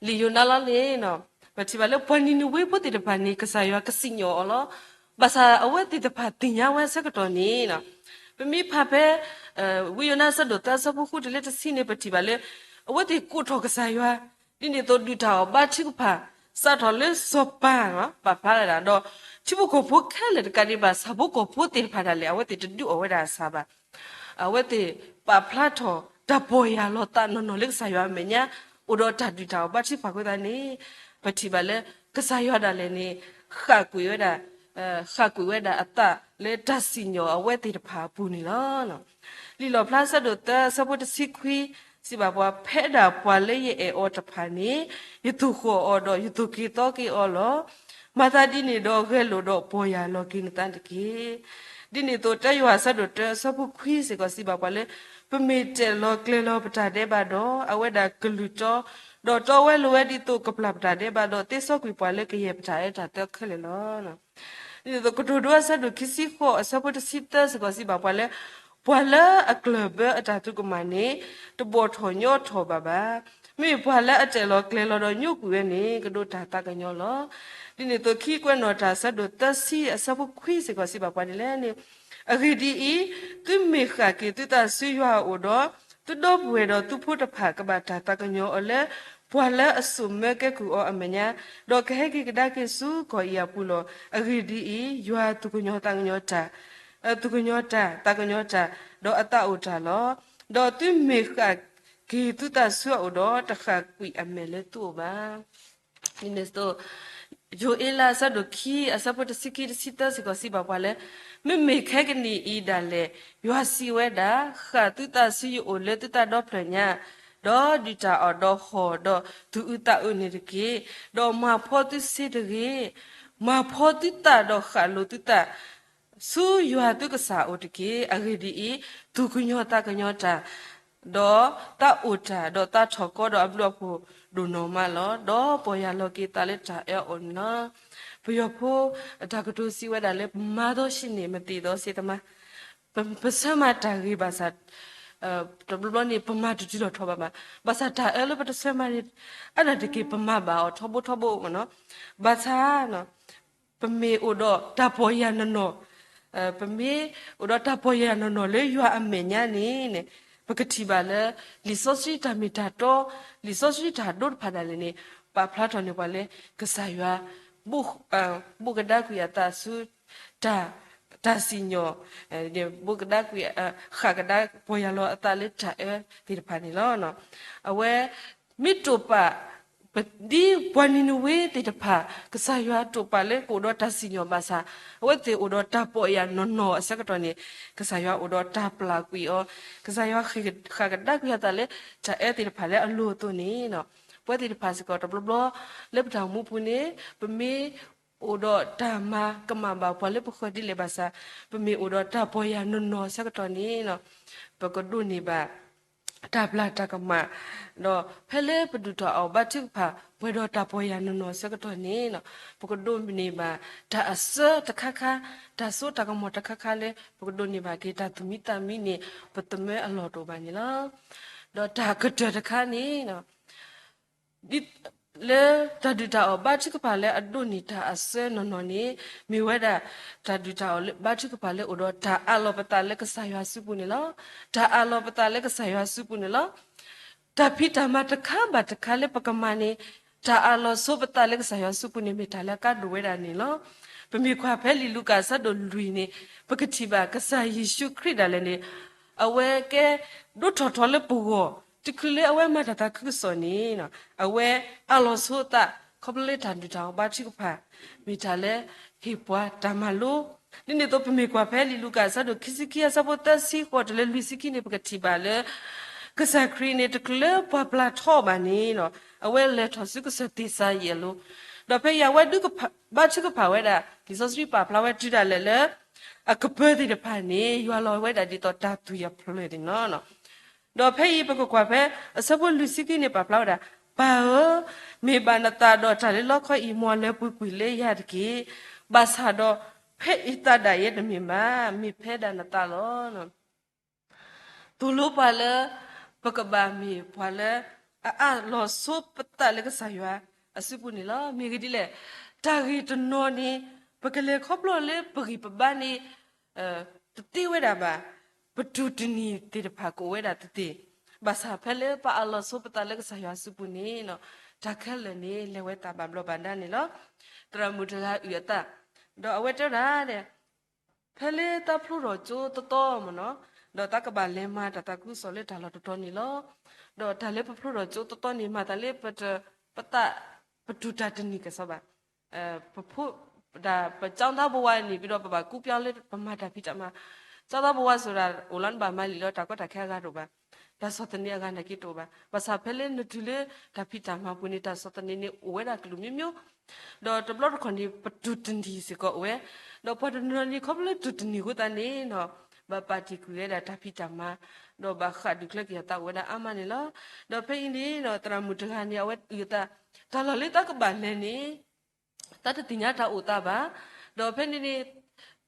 လံာ်ယိၤနါလီၤန့ၣ် ပထံၣ်ဘၣ်လၢပှၤနံၤနဝ့ဖိသ့ၣ်တဖၣ်န့ၣ် ကစၢ်ယွၤကစံၣ်ညီၣ်အီၤလီၤ. ဘၣ်ဆၣ်အဝဲသ့ၣ်တဖၣ်သ့ၣ်ညါဝဲအဆၢကတီၢ်န့ၣ် ပမ့ၢ်ဖးဖဲ ဝံယိၤနါအဆၢဒိၣ်သၢအဆၢဖိဃုတုၤလၢတဆံန့ၣ် ပထံၣ်ဘၣ်လၢ အဝဲသ့ၣ်ကိးထီၣ်ကစၢ်ယွၤ, ဒ်န့ၣ်အသိးဒုၣ်တၢ်အီၣ်ဘါထုကဖၣ် စးထီၣ်လၢစီၤပၤ ပာ်ဖျါဝဲဒၣ်ဒီး ထံဖိကီၢ်ဖိခဲလၢာ်တကးဒံးဘၣ် ဆၣ်ဖိကီၢ်ဖိသ့ၣ်တဖၣ်ဒၣ်လဲာ် အဝဲသ့ၣ်တဒုးအီၣ်ဝဲဒၣ်အဆၣ်ဘၣ်. အဝဲသ့ၣ်ပာ်ဖျါထီၣ်တၢ်ပီၢ်ယၢ်လီၤသးနီၢ်နီၢ်လၢကစၢ်ယွၤအမဲာ်ညါ အိၣ်ဒီးတၢ်ဒုၣ်တၢ်အီၣ်ဘါထုကဖၣ်အဃိသတးန့ၣ် ပထံၣ်ဘၣ်လၢ ကစၢ်ယွၤဒၣ်လဲာ်န့ၣ် ဃၣ်ကွံာ်ဝဲဒၣ် ဃၣ်ကွံာ်ဝဲဒၣ်အသးလၢတၢ်စံၣ်ညီၣ်အဝဲသ့ၣ်တဖၣ်အပူၤန့ၣ်လီၤ. လံာ်လီၣ်ဖျါအဆၢဒိၣ်သၢအဆၢဖိတဆံခွံ စံးဘၣ်ပှၤ, ဖဲဒၣ်ပှၤလၢယအဲၣ်အီၤတဖၣ်န့ၣ် ယသူၣ်ဃီၣ်အီၤဒီးယသိၣ်က့ၤသီက့ၤအီၤလီၤ. မၤသးဒ်န့ၣ်ဒီးဂဲၤလိာ်ဒီးပီၢ်ယၢ်လီၤက့ၤနသးတက့ၢ်. ဒ်န့ၣ်အသိး တၢယိၤဟၣ်အဆၢဒိၣ်တၢအဆၢဖိခွံစ့ၢ်ကီးစံးဘၣ်ပှၤလၢ ပမ့ၢ်တဲာ်လီၤကျဲၤလီၤပတၢ်ဒဲးဘးဒီး အဝဲဒၣ်ကလုၢ်တီ, ဒီးတီဝဲလိၤဝဲဒ်သိးကပျၢ်ပတၢ်ဒဲးဘးဒီး သ့စီကွံာ်ပှၤလၢကယဲၢ်ပတၢ်အၢတၢ်သီခဲလၢာ်လီၤ. ဒ်သိးကတိၤဒိအဆၢဒိၣ်ခံဆံဃိးအဆၢဖိတဆံသၢစ့ၢ်ကီးစံးဘၣ်ပှၤလၢ ပှၤလၢအကျၢၢ်ဘၢအတၢ်သရူးကမၣ်န့ၣ် တဘီၣ်ထီၣ်ညီထီၣ်ဘၣ်ဘၣ်. မ့မ့ၢ်ပှၤလၢအတဲာ်လီၤကျဲၤလီၤဒီးညိကွံာ်ဝဲန့ၣ် ကဒိးတၢ်သးကညီၤလီၤ. ဒ်န့ၣ်အသိးခံကွဲးနီၣ်တၢ်အဆၢဒိၣ်သၢဆံအဆၢဖိခွံစ့ၢ်ကီးစံးဘၣ်ပှၤဒ်လဲၣ်န့ၣ်, အဂ့ၢ်ဒ်အံၤ, သုမ့ၢ်ဃၣ်က့ၤသုသးဆူယွၤအအိၣ်ဒီး သုဒီပုၢ်ဝဲၢ်ဒီးသုဖိတဖၣ်ကဘၣ်တၢ်သးကညီၤအီၤလၢ ပှၤလၢအစိာ်မၢကဲကုၢ်အီၤအမဲာ်ညါ, ဒီးကဟဲက့ၤကဒါက့ၤဆူကီၢ်အံၤအပူၤလီၤ. အဂ့ၢ်ဒ်အံၤ, ယွၤသူၣ်ကညီၤသးကညီၤတၢ်, သူၣ်ကညီၤတၢ်, သးကညီၤတၢ်, ဒီးအသးအိၣ်တၢ်လီၤ. ဒီးသုမ့ၢ်ဃၣ်က့ၤသုသးဆူအအိၣ်ဒီး တဃၣ်ကွံာ်အမဲာ်လၢသုအိၣ်ဘၣ်. ဒ်န့ၣ်အသိး ယိၤအ့လးအဆၢဒိၣ်ခံအဆၢဖိတဆံခံတဆံသၢစ့ၢ်ကီးစံးဘၣ်ပှၤလၢ မ့မ့ၢ်ခဲကနံၣ်အံၤဒၣ်လဲာ် ယွၤစံးဝဲဒၣ်, ဃၣ်သုသးဆူယအိၣ်လၢသုသးဒီဖျၢၣ်ညါ, ဒီးဒုၣ်တၢ်အီၣ်ဒီးဟီၣ်ဒီးသူၣ်အုးသးအုးန့ၣ်တက့ၢ်. ဒီးမၤဖှီသုစ့တဂ့ၤ, မၤဖှီသုသးဒီးဃၣ်လိၤသုသး ဆူယွၤသုကစၢ်အအိၣ်တက့ၢ်. အဂ့ၢ်ဒ်အံၤ, သူၣ်ကညီၤသးကညီၤတၢ်, ဒီးသးအိၣ်တၢ်, ဒီးသးထီၣ်ကီဒီးအဘျုးအဖှိၣ်ဒိၣ်နီၢ်မးလီၤ. ဒီးပီၢ်ယၢ်လီၤက့ၤသးလၢတၢ်အၢအီၤန့ၣ်လီၤ. ပယီၤဖိအတၢ်ကတိၤစံးဝဲဒၣ်လၢ ပမၤသီဆံးန့ၣ် မသ့ၣ်သီဆံးသမါ, ပ ပဆၢမၤတၢ်ဂ့ၤဘၣ်ဆၣ် တဘျီဘျီန့ၣ် ပမၤတတုၤလီၤထီၣ်ဘၣ်ဘၣ်. ဘၣ်ဆၣ်တၢ်အၢလၢပတဆၢမၤန့ၣ် အါဒၣ်တက့ၢ် ပမၤဘၣ်အီၤထီဘိထီဘိမ့ၢ်နီၤ. ဘၣ်ဆၣ် ပမ့ၢ်အိၣ်ဒီးတၢ်ပီၢ်ယၢ်နီၢ်နီၢ်, ပမ့ၢ်အိၣ်ဒီးတၢ်ပီၢ်ယၢ်နီၢ်နီၢ်လၢယွၤအမဲာ်ညါန့ၣ်န့ၣ်, ပကထံၣ်ဘၣ်လၢ လံာ်စီဆှံတၢ်မ့ၢ်တၢ်တီ, လံာ်စီဆှံတၢ်ဒိတဖၣ်ဒၣ်လဲာ်န့ၣ် ပာ်ဖျါထီၣ်န့ၢ်ပှၤလၢ ကစၢ်ယွၤ ဘိၣ်ကဒါကွံာ်အသးဆူ တၢ် တၢ်စံၣ်ညီၣ်, ဘိၣ်ကဒါကွံာ်, ဃၣ်ကဒါပီၢ်ယၢ်လီၤအသးလၢတၢ်အၢသ့ၣ်တဖၣ်န့ၣ်လီၤ. အဝဲ မ့ၢ်တိာ်ပာ် ဒ်ပှၤနံၤနဝ့သ့ၣ်တဖၣ် ကစၢ်ယွၤတိာ်ပာ်လၢကအိၣ်ဒီးတၢ်စံၣ်ညီၣ်ဘၣ်ဆၣ်, အဝဲသ့ၣ်အိၣ်ဒီးတၢ်ပီၢ်ယၢ်နီၢ်နီၢ်အဆၢကတီၢ်န့ၣ် ကစၢ်ယွၤအိၣ်ဒီးတၢ်ပျၢ်ကွံာ်အီၤ, ကစၢ်ယွၤဃၣ်ကဒါကွံာ်အသးလၢတၢ်အၢသ့ၣ်တဖၣ်လၢအလိၤအသိးန့ၣ်, ပဝဲသ့ၣ်တဖၣ်စ့ၢ်ကီးတဘျီဘျီ လၢပတၢ်အိၣ်မူပူၤန့ၣ် ပမ့ၢ်အိၣ်ဒီးတၢ်မၤကမၣ်ဘၣ်ပှၤလၢပဃၢၤဒ်လဲၣ်ဘၣ်ဆၣ်, ပမ့ၢ်အိၣ်ဒီးတၢ်ပီၢ်ယၢ်နီၢ်နီၢ်အဆၢကတီၢ်န့ၣ် ပကဒိးန့ၢ်ဘၣ် တၢ်ပျၢ်တၢ်ကမၣ်, ဒီးဖဲလၢပဒုၣ်တၢ်အီၣ်ဘါထုကဖၣ် ပှဲၤဒီးတၢ်ပီၢ်ယၢ်နီၢ်နီၢ်အဆၢကတီၢ်န့ၣ်, ပကဒိးန့ၢ်ဘၣ် တၢ်အစၢတခါခါ, တၢ်စိတၢ်ကမီၤတခါခါလၢ ပကဒိးန့ၢ်ဘၣ်က့ၤတၢ်သူၣ်မံသးမံန့ၣ် ပသမၢအလီၢ်တအိၣ်ဘၣ်န့ၣ်လီၤ. ဒီးတၢ်ကတၢၢ်တခါန့ၣ် လၢတၢ်ဒုၣ်တၢ်အီၣ်ဘါထုကဖၣ်လၢအဒိးန့ၢ်တၢ်အစၢနီၢ်နီၢ်န့ၣ် မ့ၢ်ဝဲဒၣ် တၢ်ဒုၣ်တၢ်အီၣ်ဘါထုကဖၣ်လၢအိၣ်ဒီးတၢ်အးလီၤပသးလၢကစၢ်ယွၤစုပူၤန့ၣ်လီၤ. တၢ်အးလီၤပသးလၢကစၢ်ယွၤစုပူၤန့ၣ်လီၤ. တၢ်ဖံးတၢ်မၤတခါဘၣ်တခါလၢပကမၤန့ၣ် တၢ်အးလီၤဆိပသးလၢကစၢ်ယွၤစုပူၤန့ၣ် မ့ၢ်တၢ်လၢအကါဒိၣ်ဝဲဒၣ်န့ၣ်လီၤ. ပမ့ၢ်ကွၢ်ဖဲလံာ်လူၤကၣ်အဆၢဒိၣ်လွံၢ်န့ၣ် ပကထံၣ်ဘၣ်ကစၢ်ယ့ၣ်ၡူးခရံာ်ဒၣ်လဲာ်န့ၣ် အဝဲကဲဒိးထီၣ်ထီလၢပဂီၢ် တချုးလၢအဝဲမၤတၢ်သးခုကစီၣ်န့ၣ် အဝဲအးလီၤဆိအသး ခီဖျိလၢတၢ်ဒုၣ်တၢ်အီၣ်ဘါထုကဖၣ် မ့ၢ်တၢ်လၢဟ့ၣ်ပှၤတၢ်မၤလိ ဒ်န့ၣ်အသိး ပမ့ၢ်ကွၢ်ဖဲလံာ်လူၤကၣ်အဆၢဒိၣ်ခံဆံခံအဆၢဖိသၢဆံဃိးတုၤလၢလွံၢ်ဆံခံန့ၣ် ပကထံၣ်ဘၣ်လၢ ကစၢ်ခရံာ်န့ၣ် တချုးလၢပှၤပျၢ်ထီဘၣ်န့ၣ် အဝဲလဲၤထီၣ်ဆူကစၢၢ်သ့ၣ်စၤယံးအလိၤ, ဒီးဖဲအံၤအဝဲဒုးကဖၣ် ဘါထုကဖၣ်ဝဲဒၣ် လံာ်စီဆှံပာ်ဖျါဝဲတုၤဒၣ်လဲာ်လၢ အကပၢၤသ့ၣ်တဖၣ်န့ၣ် ယွၤလီၤဝဲဒၣ်ဒ်သိးတၢ်သူၣ်ယၤဖျၢၣ်န့ၣ်လီၤ. ဒီးဖဲအံၤပကကွၢ်ဖဲ အဆၢဖိလွံၢ်ဆံခံန့ၣ် ပာ်ဖျါဝဲဒၣ်, ပၢ်ဧၢ, မ့ၢ်ဘၣ်နသးဒီးတၢ်လၢလီခီအံၤ မ်အလၢပှဲၤကွံာ်လၢယၤတက့ၢ်. ဘၣ်ဆၣ်ဒီး ဖဲအံၤသးဒၣ်ယဲတမ့ၢ်ဘၣ်, မ့ၢ်ဖဲဒၣ်နသးလီၤ. သိၣ်လိပှၤလၢ ပကဘၣ်မ့ၢ်ပှၤလၢ အအးလီၤဆိပသးလၢကစၢ်ယွၤအစုပူၤန့ၣ်လီၤ. မ့ၢ်ဂ့ၢ်ဒ်လဲၣ်, တၢ်ဂ့ၢ်တနီၤန့ၣ် ပကလဲၤခီဖျိလၢပဂံၢ်ပဘါန့ၣ် တသ့ဝဲဒၣ်ဘၣ်, ပတူၢ်တနံၤသ့ၣ်တဖၣ်ကအိၣ်ဝဲဒၣ်သ့သ့, ဘၣ်ဆၣ်ဖဲလၢပအးလီၤဆိပသးလၢကစၢ်ယွၤအစုပူၤန့ၣ် တၢ်ခဲလၢာ်န့ၣ် လဲၤဝဲသးဘၣ်ဘျီးဘၣ်ဒါန့ၣ်လီၤ. သရၣ်မုၣ်တဂၤအုၣ်အသး, ဒီးအဝဲတဲဝဲဒၣ် ဖဲလၢသးဖျိထီၣ်ကၠိတီတီမ့ၢ်နီၤ, ဒီးသးကဘၣ်လဲၤမၤတၢ်သးခုကစီၣ်လၢတၢ်လီၢ်တတီၤန့ၣ်လီၤ. ဒီးတၢ်လၢပဖျိထီၣ်ကၠိတီတီန့ၣ် မၤသးလၢပတ, ပသး, ပတူၢ်တၢ်တနံၤကစီဘၣ်. ပဖိ, ဒၣ်ပကျောင်းသားဘဝန့ၣ် ပြီးတော့ပဘၣ်ကူးပြောင်းလၢပမၤတၢ်ဖံးတၢ်မၤ, ကျောင်းသားဘဝဆိုတာ အိၣ်လီၤနဘၣ်မၤလံာ်လီၤ တၢ်ကီတၢ်ခဲအဂၤတအိၣ်ဘၣ်, တၢ်ဆီၣ်သနံးအဂၤနာ်က့တအိၣ်ဘၣ်. ဘၣ်ဆၣ်ဖဲလၢနတုၤလၢတၢ်ဖံးတၢ်မၤပူၤန့ၣ် တၢ်ဆီၣ်သနံးန့ၣ် အိၣ်ဝဲဒၣ်ကလုာ်မျိုးမျိုး ဒီးတဘျီတခီၣ်န့ၣ် ပတူၢ်တနံၤစ့ၢ်ကီးအိၣ်ဝဲ, ဒီးပှၤတနီၤနီၤန့ၣ် ခီဖျိလၢတူၢ်တနံၤအဃိသတးန့ၣ်နီၤ, ဘၣ်ပာ်တ့ၢ်ကွံာ်ဝဲဒၣ်တၢ်ဖံးတၢ်မၤ, ဒီးဘၣ်ဃးဒုးချၢက့ၤအသးအိၣ်ဝဲဒၣ်အါမးန့ၣ်လီၤ. ဒီးဖဲအံၤန့ၣ်ဒီး သရၣ်မုၣ်တဂၤန့ၣ် အဝဲအုၣ်အသး, တၢ်လီၢ်လၢတၢ်ကဘၣ်လဲၤန့ၣ် တၢ်တသ့ၣ်ညါတၢ်အိၣ်သးဘၣ်. ဒီးဖဲန့ၣ်န့ၣ်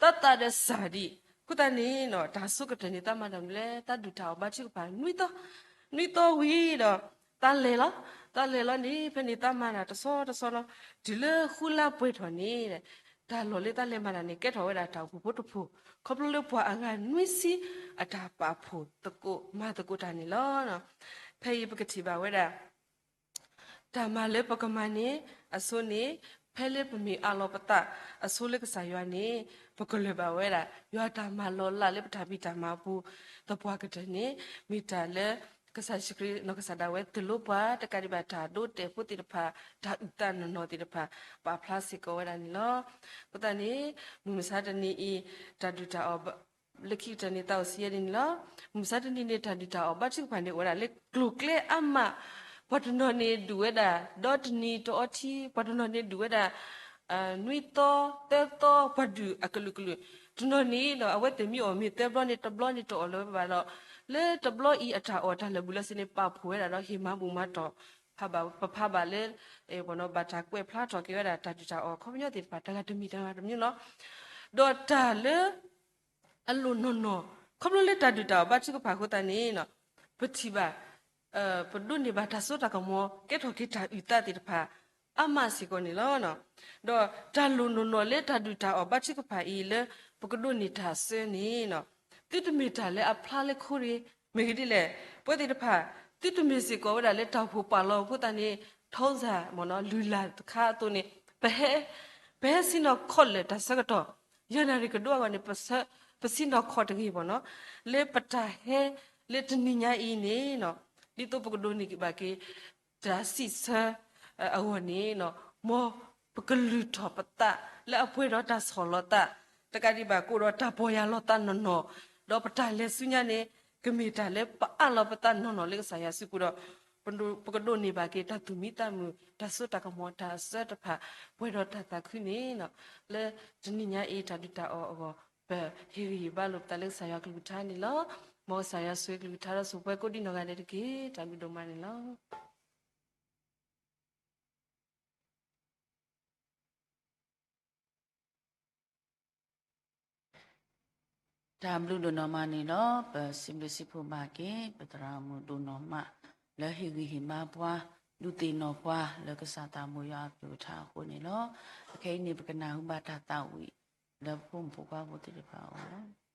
တၢ်သးဒီးစၢ်ဒံး, အဃိသတးန့ၣ်နီၤ တၢ်ဆိကတၢၢ်န့ၣ် တၢ်မၤတၢ်မနုၤလဲၣ်, တၢ်ဒုၣ်တၢ်အီၣ်ဘါထုကဖၣ်နွံသီ, နွံသီဝံၤဒီး တၢ်လဲၤလီၤ, တၢ်လဲၤလီၤန့ၣ် ဖဲန့ၣ်တၢ်မၤတၢ်တဆီတဆီလီၤ. တုၤလၢဃုလါပှဲၤထီၣ်န့ၣ် တၢ်လီၢ်လၢတၢ်လဲၤမၤတၢ်န့ၣ် ကဲထီၣ်ဝဲဒၣ်တၢ်အိၣ်ဖှိၣ်ဖိတဖှိၣ်, ခီဖျိလၢပှၤအဂၤနွံဆံအတၢ်ပာ်ဖှိၣ်သကိးမၤသကိးတၢ်န့ၣ်လီၤ. ဖဲအံၤပကထံၣ်ဘၣ်ဝဲဒၣ် တၢ်မၤလၢပကမၤန့ၣ် အဆိန့ၣ် ဖဲလၢပမ့ၢ်အးလီၤပသးအဆိလၢကစၢ်ယွၤန့ၣ် ပကလၢၤဘၣ်ဝဲဒၣ် ယွၤတၢ်မၤလီၤလးလၢပတၢ်ဖံးတၢ်မၤအပူၤ သပှၢ်ကတၢၢ်န့ၣ် မ့ၢ်တၢ်လၢ ကစၢ်ယ့ၣ်ၡူးခရံာ်နီၢ်ကစၢ်ဒၣ်ဝဲသိၣ်လိပှၤ တကးဒံးဘၣ်တၢ်ဒိတဲာ်ဖိသ့ၣ်တဖၣ် တၢ်အုၣ်သးနီၢ်နီၢ်သ့ၣ်တဖၣ် ပာ်ဖျါစ့ၢ်ကီးဝဲဒၣ်န့ၣ်လီၤ. အဃိသတးန့ၣ် မုၢ်မဆါတနံၤအံၤ တၢ်ဒုၣ်တၢ်အီၣ် လၢခံကတၢၢ်န့ၣ် သးအိၣ်ဆံးယဲၢ်ဒ်န့ၣ်လီၤ. မုၢ်မဆါတနံၤန့ၣ် တၢ်ဒုၣ်တၢ်အီၣ်ဘါထုကဖၣ်န့ၣ် အိၣ်ဝဲဒၣ်လၢကျိၤကျဲအါမး, ပှၤတနီၤန့ၣ်ဒုးဝဲဒၣ် ဒီတနံၤတအီထံ, ပှၤတနီၤန့ၣ်ဒုးဝဲဒၣ် နွံသီ, သၢသီ, ပှၤဒုးအကလုာ်ကလုာ် တနီၤန့ၣ်ဒီး အဝဲသ့ၣ်မ့ၢ်အီၣ်မ့ၤသၢဘျီန့ၣ် တဘျီန့ၣ်တအီၣ်လၢၤဘၣ်ဒီး လၢတဘျီအံၤအတၢ်အီၣ်တၢ်လၢာ်ဘူၣ်လၢစ့န့ၣ် ပာ်ဖှိၣ်ဝဲဒၣ်ဒီးဟ့ၣ်မၤဘူၣ်မၤတီၢ် ပဖးဘၣ်လၢ ဘၣ်တၢ်ကွဲးဖျါထီၣ်က့ၤဝဲဒၣ်တၢ်ဒုၣ်တၢ်အီၣ် ခီပညီသ့ၣ်တဖၣ် တဂၤတမံၤတဂၤတမံၤလီၤ. ဒီးတၢ်လၢ အလိၣ်နီၢ်နီၢ် ခီဖျိလၢတၢ်ဒုၣ်တၢ်အီၣ်ဘါထုကဖၣ်အဃိသတးန့ၣ် ပထံၣ်ဘၣ် ပဒိးန့ၢ်ဘၣ်တၢ်စိတၢ်ကမီၤ ကဲထီၣ်က့ၤတၢ်အုၣ်သးသ့ၣ်တဖၣ် အါမးစ့ၢ်ကီးန့ၣ်လီၤ. ဒီးတၢ်လိၣ်နီၢ်နီၢ်လၢတၢ်ဒုၣ်တၢ်အီၣ်ဘါထုကဖၣ်အံၤလၢ ပကဒိးန့ၢ်တၢ်အစၢန့ၣ် သုတမ့ၢ်တၢ်လၢအဖျါလၢခိရ့ၣ် မ့ၢ်ဂ့ၤဒ်လဲၣ်. ပဝဲသ့ၣ်တဖၣ် သုတမ့ၢ်စ့ၢ်ကီးဝဲဒၣ်လၢတၢ်အိၣ်ဖှိၣ်ပာ်လီၤအဃိသတးန့ၣ် ထီစၢ် မ့ၢ်နီၤ လုၢ်လၢ်တခါအသိးန့ၣ် ပဟဲ ပဟဲဆ့ၣ်နီၤခီၣ်လၢာ်တၢ်ဆၢကတီၢ် ယဲၢ်နၣ်ရံၣ်ကဒိအဂီၢ်န့ၣ် ပဆ့ၣ်နီၤခီၣ်တဂ့ၤမ့ၢ်နီၤ လၢပတၢ်ဟဲလၢတနံၤညါအံၤန့ၣ် ဒ်သိးပကဒိးန့ၢ်က့ၤဘၣ်က့ၤ တၢ်စံးဆၢအဂီၢ်န့ၣ် မ်ပကလုၢ်ထီၣ်ပသးလၢအပှဲၤဒီးတၢ်ဆီၣ်လီၤသး တကးဒံးဘၣ်ကအိၣ်ဒီးတၢ်ပီၢ်ယၢ်လီၤသးနီၢ်နီၢ် ဒီးပတၢ်လဲၤဆူညါန့ၣ် ကမ့ၢ်တၢ်လၢပအးလီၤပသးနီၢ်နီၢ်လၢကစၢ်ယွၤစုပူၤဒီး ပကဒိးန့ၢ်ဘၣ်က့ၤတၢ်သူၣ်မံသးမုာ် တၢ်စိတၢ်ကမီၤ တၢ်အစၢတဖၣ် ပှဲၤဒီးတၢ်သးခုန့ၣ် လၢတနံၤညါအံၤတၢ်ဒုၣ်တၢ်အီၣ်အဂီၢ် ပဟ့ၣ်ဂံၢ်ဟ့ၣ်ဘါလိာ်ပသးလၢကစၢ်ယွၤကလုၢ်ကထါန့ၣ်လီၤ. မ်ကစၢ်ယွၤဆိၣ်ဂ့ၤကလုၢ်ကထါဒီးဆိၣ်ပှဲၤကိးဒံးနီၢ်ဂၤဒဲးတက့ၢ်. တၢ်ဘျုးဒိၣ်မးန့ၣ်လီၤ. တၢ်ဘျုးဒိၣ်နီၢ်မးန့ၣ်လီၤ. ပစံးဘျုးစံးဖှိၣ်ဘၣ်က့ၤ ပသရၣ်မုၣ်ဒိၣ်နီၢ်မး လၢဟ့ၣ်ဂံၢ်ဟ့ၣ်ဘါပှၤ ဒုးသ့ၣ်နီၣ်ပှၤလၢကစၢ်သးမိၢ်ယွၤအကလုၢ်ကထါအဃိန့ၣ်လီၤ. အခဲအံၤန့ၣ် ပကနၢ်ဟူဘၣ်တၢ်သးဝံၣ် လၢပဖိမုၣ်ဖိခွါဖိသ့ၣ်တဖၣ်အအိၣ်လီၤ.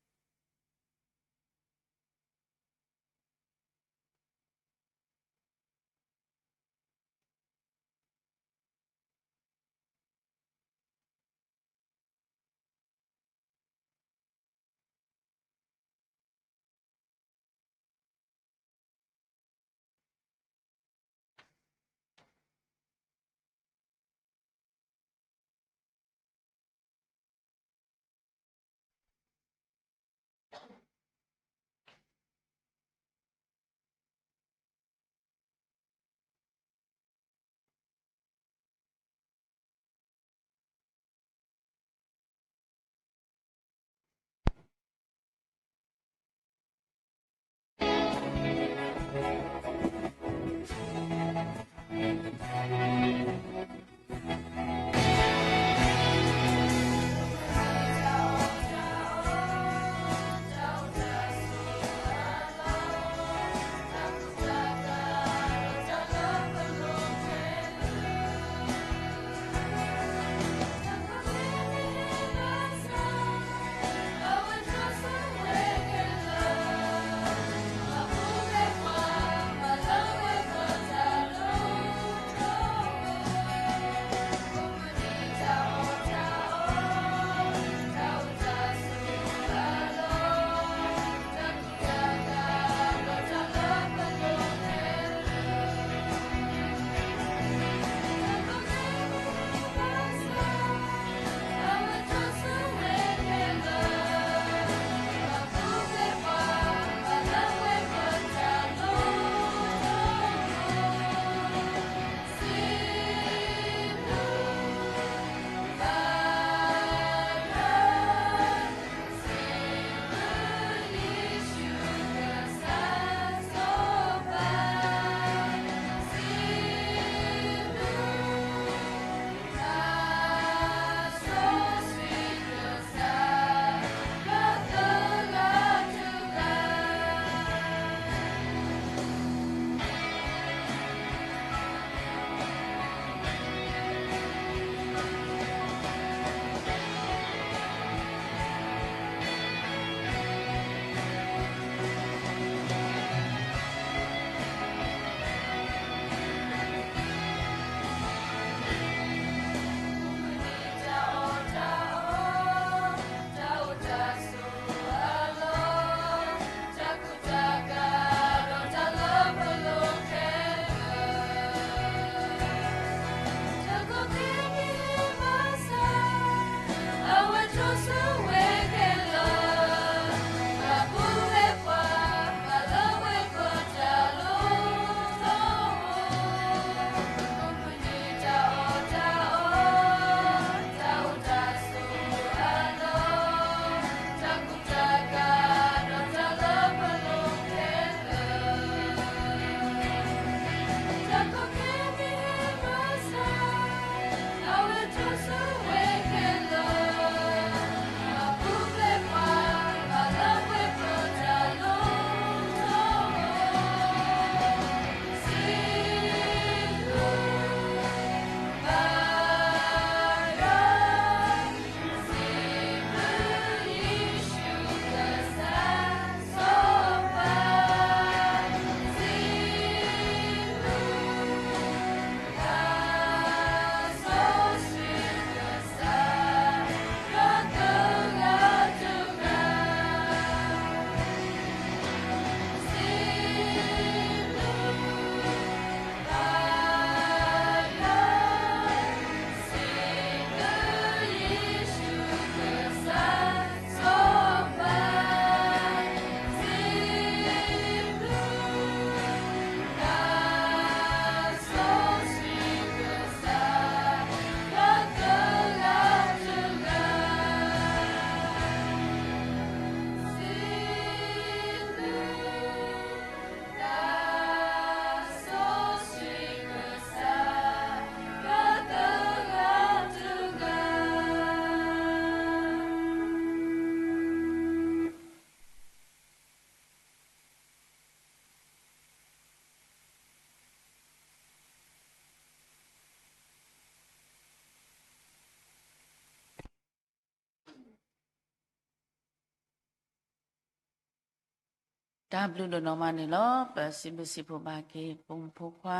တၢ်ဘျုးဒိၣ်နီၢ်မးန့ၣ်လီၤ. ပစံးဘျုးစံးဖှိၣ်ဘၣ်က့ၤ ပိာ်မုၣ်ဖိခွါ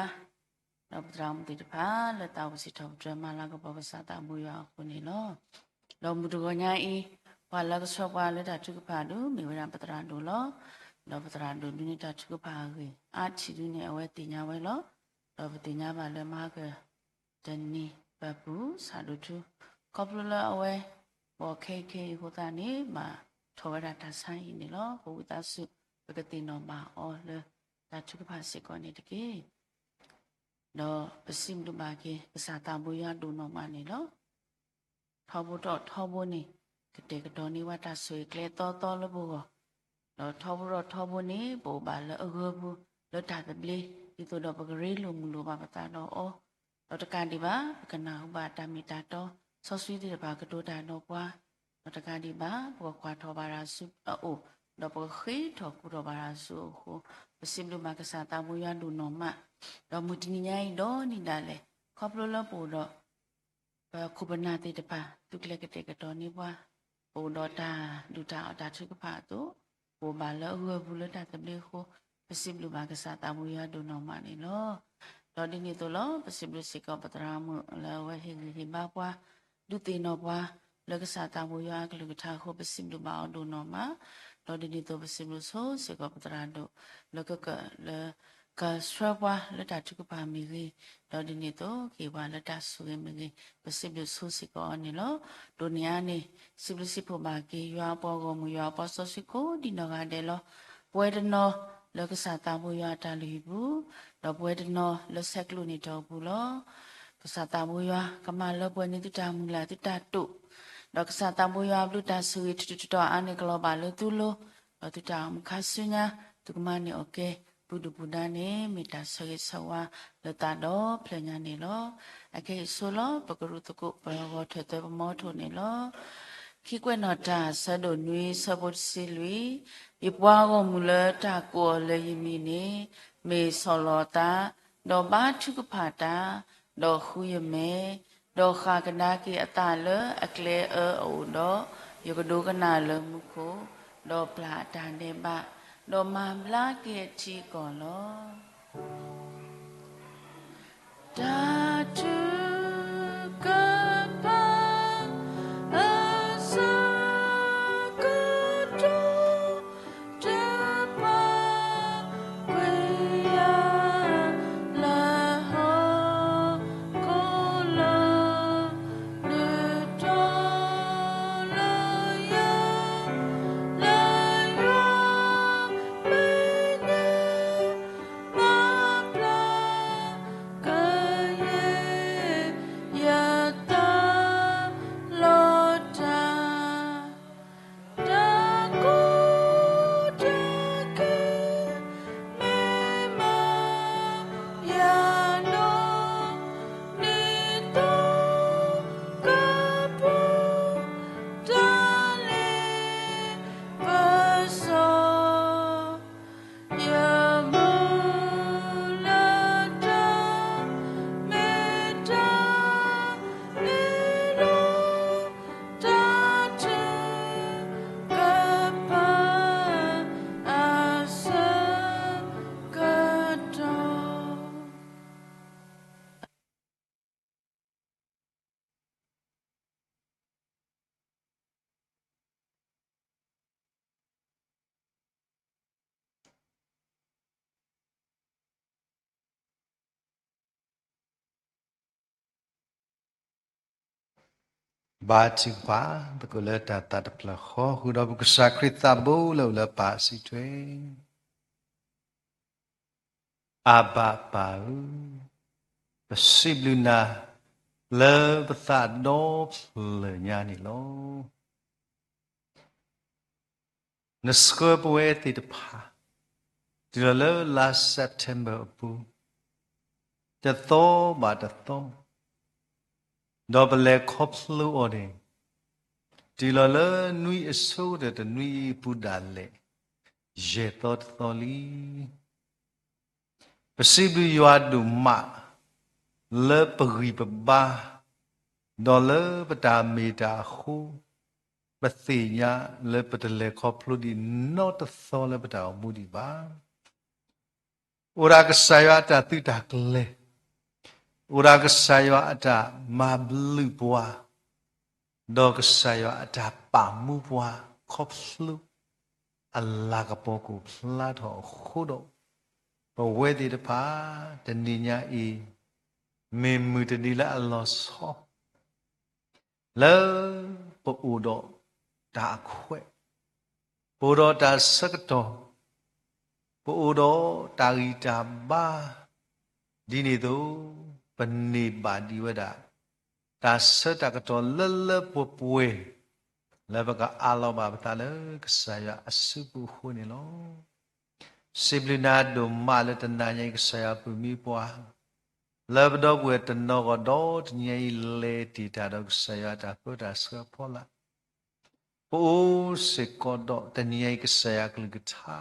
ဒီးပသရၣ်မုၣ်သ့ၣ်တဖၣ် လၢသးအိၣ်စံးထီၣ်ပတြၢၤမၤလၤကပီၤကစၢ်သးဘိယွၤအဃိန့ၣ်လီၤ. ဒီးမုၢ်တဂီၤညါအံၤ ပှၤလၢကဆှၢပှၤလၢတၢ်ထုကဖၣ်ဒုး မ့ၢ်ဝဲဒၣ်ပသရၣ်ဒိၣ်လီၤ. ဒီးပသရၣ်ဒိၣ်ဒုးန့ၣ် တၢ်ထုကဖၣ်အဂ့ၢ်အါထံၣ်ဒုးန့ၣ် အဝဲသ့ၣ်ညါဝဲလီၤ. ဒီးပသ့ၣ်ညါဘၣ်လၢမၤက တနံၤပၢ်ပူၤ ဆၣ်ဒိၣ်ထူ ခီဖျိလၢအဝဲ ဘီၣ်ခဲအံၤခဲအံၤအဃိသတးန့ၣ် ဘၣ်ထီၣ်ဝဲဒၣ်တၢ်ဆါဟံၣ်န့ၣ်လီၤ. ပဝံသးစူၤ ပကသ့ၣ်နီၣ်ဘၣ်အီၤလၢတၢ်ထုကဖၣ်စ့ၢ်ကီးန့ၣ်တက့ၢ်. ဒီးပစံးဘျုးဘၣ်က့ၤ ကစၢ်သးဘိယွၤဒိၣ်နီၢ်မးန့ၣ်လီၤ. ထီဘိထီၣ်ထီဘိန့ၣ် ကတဲာ်ကတီၤန့ၢ်ဝဲတၢ်ဆိၣ်ဂ့ၤကျဲသီသီလၢပဂီၢ်, ဒီးထီဘိထီၣ်ထီဘိန့ၣ် ပအိၣ်ဘၣ်လၢအဂၢၤပူၤလၢတၢ်သဘျ့ ဒ်သိးဒီးပကရ့လိာ်မုာ်လိာ်ဘၣ်ပသးဒီးအီၤ, ဒီးတကးဒံးဘၣ် ပကနၢ်ဟူဘၣ်တၢ်မ့ၢ်တၢ်တီ စီဆှံသ့ၣ်တဖၣ်ကတိၤတၢ်ဒီးပှၤ, ဒီးတကးဒံးဘၣ် ပကကွၢ်ထီၣ်ဘၣ်တၢ်ဆူအအိၣ်, ဒီးပကဃ့ထီၣ်ကူၣ်ထီၣ်ဘၣ်တၢ်ဆူအအိၣ်အဃိ, ပစံးဘျုးဘၣ်ကစၢ်သးဘိယွၤဒိၣ်နီၢ်မး, ဒီးမုၢ်တနံၤညါအံၤဒီနံၤဒၣ်လဲာ် ခီဖျိလၢပအိၣ်ဒီး ပခိၣ်ပနၢ်သ့ၣ်တဖၣ် သုကျဲကတဲာ်ကတီၤန့ၢ်ပှၤ, ပအိၣ်ဒီးတၢ်ဒုၣ်တၢ်အီၣ်တၢ်ထုကဖၣ်အသိး, ပအိၣ်ဘၣ်လၢအဂၢၤပူၤလၢတၢ်သဘျ့အဃိ, ပစံးဘျုးဘၣ်ကစၢ်သးဘိယွၤဒိၣ်နီၢ်မးန့ၣ်လီၤ. ဒီးဒ်န့ၣ်အသိးလီၤ ပစံးဘျုးစ့ၢ်ကီးပသရၣ်မုၣ်လၢအဝဲဟ့ၣ်ဂံၢ်ဟ့ၣ်ဘါပှၤ, ဒုးသ့ၣ်နီၣ်ပှၤ လၢကစၢ်သးဘိယွၤအကလုၢ်ကထါအဃိ ပစံးဘျုးဘၣ်အီၤဒိၣ်နီၢ်မး, ဒီးဒ်န့ၣ်အသိးပစံးဘျုးဆိစ့ၢ်ကီးပသရၣ်ဒိၣ် လၢကက လၢ ကဆှၢပှၤလၢတၢ်ထုကဖၣ်မ့ၢ်ဂ့ၤ, ဒီးဒ်န့ၣ်အသိးကဟ့ၣ်ပှၤလၢတၢ်ဆိၣ်ဂ့ၤမ့ၢ်ဂ့ၤ, ပစံးဘျုးဆိစ့ၢ်ကီးအီၤန့ၣ်လီၤ. ဒိးန့ၢ်အါန့ၣ် စံးဘျုးစံးဖှိၣ်ဘၣ်က့ၤ ယွၤအပှၤဂီၢ်မုၢ် ယွၤအပှၤစီဆှံကိးဒံးနီၢ်ဂၤဒဲးလီၤ. ပဝဲတနီၤလၢကစၢ်သးဘိယွၤအတၢ်လုၢ်ဟံၣ်ပူၤ, ဒီးပဝဲတနီၤလၢဆဲးကျိးန့ၢ်တၢ်အိၣ်ပူၤလီၤ. ကစၢ်သးဘိယွၤကမၤလၢပှဲၤန့ၢ်သုတၢ်မုၢ်လၢ်သုတၢ်တိာ်, ဒီးကစၢ်သးဘိယွၤအဘျုးတၢ်ဆိၣ်ဂ့ၤထူးထူးတီၤတီၤအါန့ၢ်ကလီၤဘၣ်လၢသုလိၤ, ဒီးသုတၢ်အိၣ်မူခါဆူညါ သုကမၤန့ၢ်အီၣ်ကဲ ပူၤဒုၣ်ပူၤဒါန့ၣ် မ့ၢ်တၢ်ဆၢဂ့ၤဆၢဝါလၢသးဒီဖျၢၣ်ညါန့ၣ်လီၤ. အခဲအံၤဆိလီၤ ပကရူၢ်သကိးပဂီၤထၢၣ်သၢပမီထိၣ်န့ၣ်လီၤ. ခံကွဲးနီၣ်တၢ် ဆၢဒိၣ်နွံ ဆၢဖိတဆံလွံၢ်, ယပှၤဂီၢ်မုၢ်လၢတၢ်ကိးအီၤလၢယမံၤန့ၣ် မ့ၢ်ဆီၣ်လီၤအသး, ဒီးဘါထုကဖၣ်တၢ်, ဒီးဃုယမဲာ်, ဒီးဃၣ်ကဒါက့ၤအသးလၢအကျဲအၢအအိၣ်ဒီး, ယကဒိကနၣ်လၢမူခိၣ်, ဒီးပျၢ်အတၢ်ဒဲးဘး, ဒီးမၤဘျါက့ၤအထံအကီၢ်လီၤ. တၢ်ထုကဖၣ် အဆၢကတီၢ် တပာ်ကွံာ်ယၤ လၢဟီၣ်ခိၣ်လီၤ. ဒုးတီၤလၢယၤ လၢယွၤမ့ၢ်န့ၣ် မၤဘျါကယဲၢ် ယသးလီၤတၢ် တၢ်ကူၣ်တၢ်က့ၤ မ့ၢ်မၤယၤနီၢ် ဒ်သိးကပူၤ တၢ်လ့ပစီ ယမူလၢတၢ် မ့ၢ်တၢ်လ့လိၤ တၢ်ထုကဖၣ် အဆၢကတီၢ်. ဘါထုကဖၣ်, ပကအိၣ်လၢတၢ်သးတဖျၢၣ်ဃီ ဃုာ်ဒီးပကစၢ်ခရံာ်သးဘိလၢအိၣ်လၢပၢ်အစုထွဲ အၤဘၣ်ပၢ်ဧၢ, ပစံးဘျုးနၤ လၢပသးဒီဖျၢၣ်ညါန့ၣ်လီၤ. နဆှၢပဝဲသ့ၣ်တဖၣ် တုၤလီၤလၢလါ September အပူၤ တသီဘၣ်တသီ, ဒီးပလဲၤခီဖျိအီၤန့ၣ် တုၤလီၤလၢနွံအဆိကတၢၢ်တနွံအံၤအပူၤဒၣ်လဲာ် ယဲၢ်သီတသီလံ. ပစံးဘျုးယွၤဒိၣ်မး လၢပဂံၢ်ပဘါ ဒီးလၢပတၢ်မ့ၢ်တၢ်အဃိ, ပသ့ၣ်ညါလၢပတလဲၤခီဖျိဒံးနီတသီလၢပတၢ်အိၣ်မူဒံးဘၣ်. အိၣ်ဒၣ်ကစၢ်ယွၤအတၢ်သုးတၢ်ကျဲၤ, အိၣ်ဒၣ်ကစၢ်ယွၤအတၢ်မၤဘျုးပှၤ, ဒီးကစၢ်ယွၤအတၢ်ပာ်မူပှၤ ခီဖျိ အလၤကပီၤကအိၣ်ဖျါထီၣ်အဃိဒီး, ပဝဲသ့ၣ်တဖၣ် တနံၤညါအံၤ မ့ၢ်မုၢ်တနံၤလၢအလီၤဆီ လၢပအိၣ်ဒီးတၢ်အခွဲး, ပအိၣ်ဒီးတၢ်ဆၢကတီၢ်, ပအိၣ်ဒီးတၢ်ဂံၢ်တၢ်ဘါ, ဒ်န့ၣ်အသိး ပန့ၢ်ဘၣ်ဒံးဝဲဒၣ် တၢ်ဆၢတၢ်ကတီၢ်လၢလၢပှဲၤပှဲၤ လၢပကအးလီၤဘၣ်ပသးလၢကစၢ်ယွၤအစုပူၤအဃိန့ၣ်လီၤ. စံးဘျုးနၤဒိၣ်မးလၢတနၤညါအံၤ ကစၢ်ယွၤပာ်မူပှၤ လၢပဒီပုၢ်ဝဲၢ်တနီၤဂီၢ်ဒီး တနံၤညါအံၤလဲၤတ့ၢ်တၢ်ဒီးကစၢ်ယွၤအတၢ်ပၢတၢ်ဆှၢအဖီလာ်, ပအိၣ်စ့ၢ်ကီးဒီးတနံၤညါအံၤ ကစၢ်ယွၤအကလုၢ်ကထါ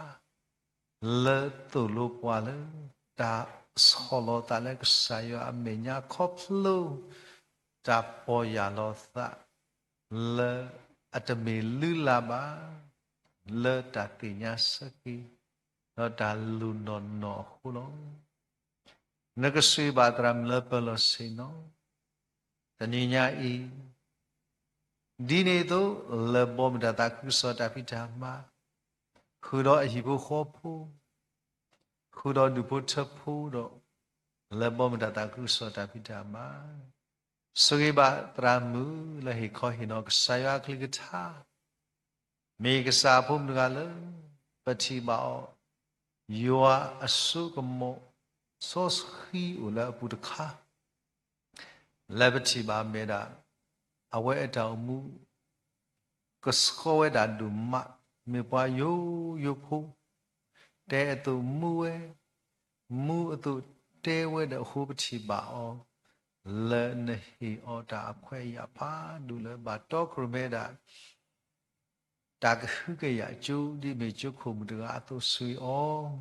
လၢသိၣ်လိပှၤလၢတၢ်ဆီၣ်လီၤသးလၢကစၢ်ယွၤအမဲာ်ညါခီဖျိ တၢ်ပီၢ်ယၢ်လီၤသး လၢအတမ့ၢ်လုၢ်လၢ်ဘၣ် လၢတၢ်သ့ၣ်ညါဆၢက့ၤ ဒီးတၢ်လူၤနီၢ်နီၢ်အဃိလီၤ. နကဆိၣ်ဂ့ၤဘၣ်သရၣ်မုၣ်လၢပၢၤလီၢ်ဆ့ၣ်နီၤ တနံၤညါအံၤ ဒ်န့ၣ်အသိး လဲၤဘီမုၢ်တၢ်သးခုကစီၣ်တၢ်ဖံးတၢ်မၤ, ဃုာ်ဒီးအဟံၣ်ဖိဃီဖိ, ဃုာ်ဒီးဒူၣ်ဖိထၢဖိဒီး လဲၤဘီမုၢ်တၢ်သးခုကစီၣ်တၢ်ဖံးတၢ်မၤ, ဆိၣ်ဂ့ၤဘၣ်သရၣ်မုၣ်လၢဟ့ၣ်ခီဟ့ၣ်နီၤကစၢ်ယွၤအကလုၢ်ကထါ မ့ၢ်ကစၢ်အဖိမုၣ်တဂၤလၢ ပထံၣ်ဘၣ်အီၤ ယွၤအစိကမီၤ စီဆှံအိၣ်လၢအပူၤတခါ လၢပထံၣ်ဘၣ်မဲာ်ဒၣ် အဝဲအတၢ်အိၣ်မူ ကဆှီဝဲဒၣ်ဒိၣ်မး မ့ၢ်ပှၤယိယိဖိ တဲအသိးမူဝဲ, မူအသိးတဲဝဲဒီးအဃိပထံၣ်ဘၣ်အီၤ လၢနဟ့ၣ်အီၤတၢ်အခွဲးအယာ်ဖးဒိၣ်လၢဘၣ်တီခိၣ်ရိၣ်မဲဒၣ် တၢ်ကဟုကယာ်ကၠိ ဒ်အမ့ၢ်ကၠိခိၣ်မုၣ်တဂၤအသိး ဆိၣ်ဂ့ၤ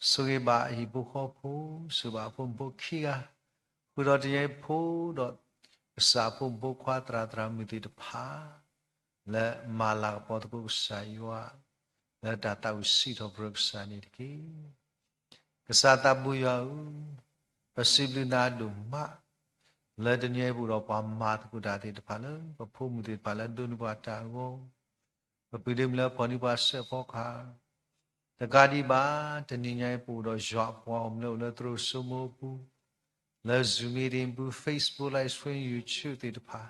အီၤ, ဆိၣ်ဂ့ၤဘၣ်အဟံၣ်ဖိဃီဖိ, ဆိၣ်ဂ့ၤဘၣ်အဖိမုၣ်ဖိခံဂၤ, ဃုာ်ဒီးတနံၤအံၤဖိဒီး ကစၢ်အဖိမုၣ်ဖိခွါသရၣ်သရၣ်မုၣ်သ့ၣ်တဖၣ် လၢမၤလၤကပီၤသကိးကစၢ်ယွၤ လၢတၢ်သးဝံၣ်စံးထီၣ်ပတြၢၤကစၢ်န့ၣ်တက့ၢ်. ကစၢ်သးဘိယွၤဧၢ, ပစံးဘျုးနၤဒိၣ်မး လၢတနံၤအံၤပအိၣ်ဒီးပှၤမၤသကိးတၢ်သ့ၣ်တဖၣ်လၢ ပဖိမုၣ်သ့ၣ်တဖၣ်လၢအဒိးန့ၢ်ပှၤတၢ်အဂီၢ်, ပပုၢ်ဒ့မုၣ်လၢအဖီၣ်န့ၢ်ပှၤစဲးဖီကဟၣ်, တကးဒံးဘၣ် တနံၤညါအံၤပအိၣ်ဒီးယွၤအပှၤဂီၢ်မုၢ်လၢအိၣ်လၢသရိာ်စိမိၤအပူၤ လၢ Zoom meeting ပူၤ Facebook Live Stream YouTube သ့ၣ်တဖၣ်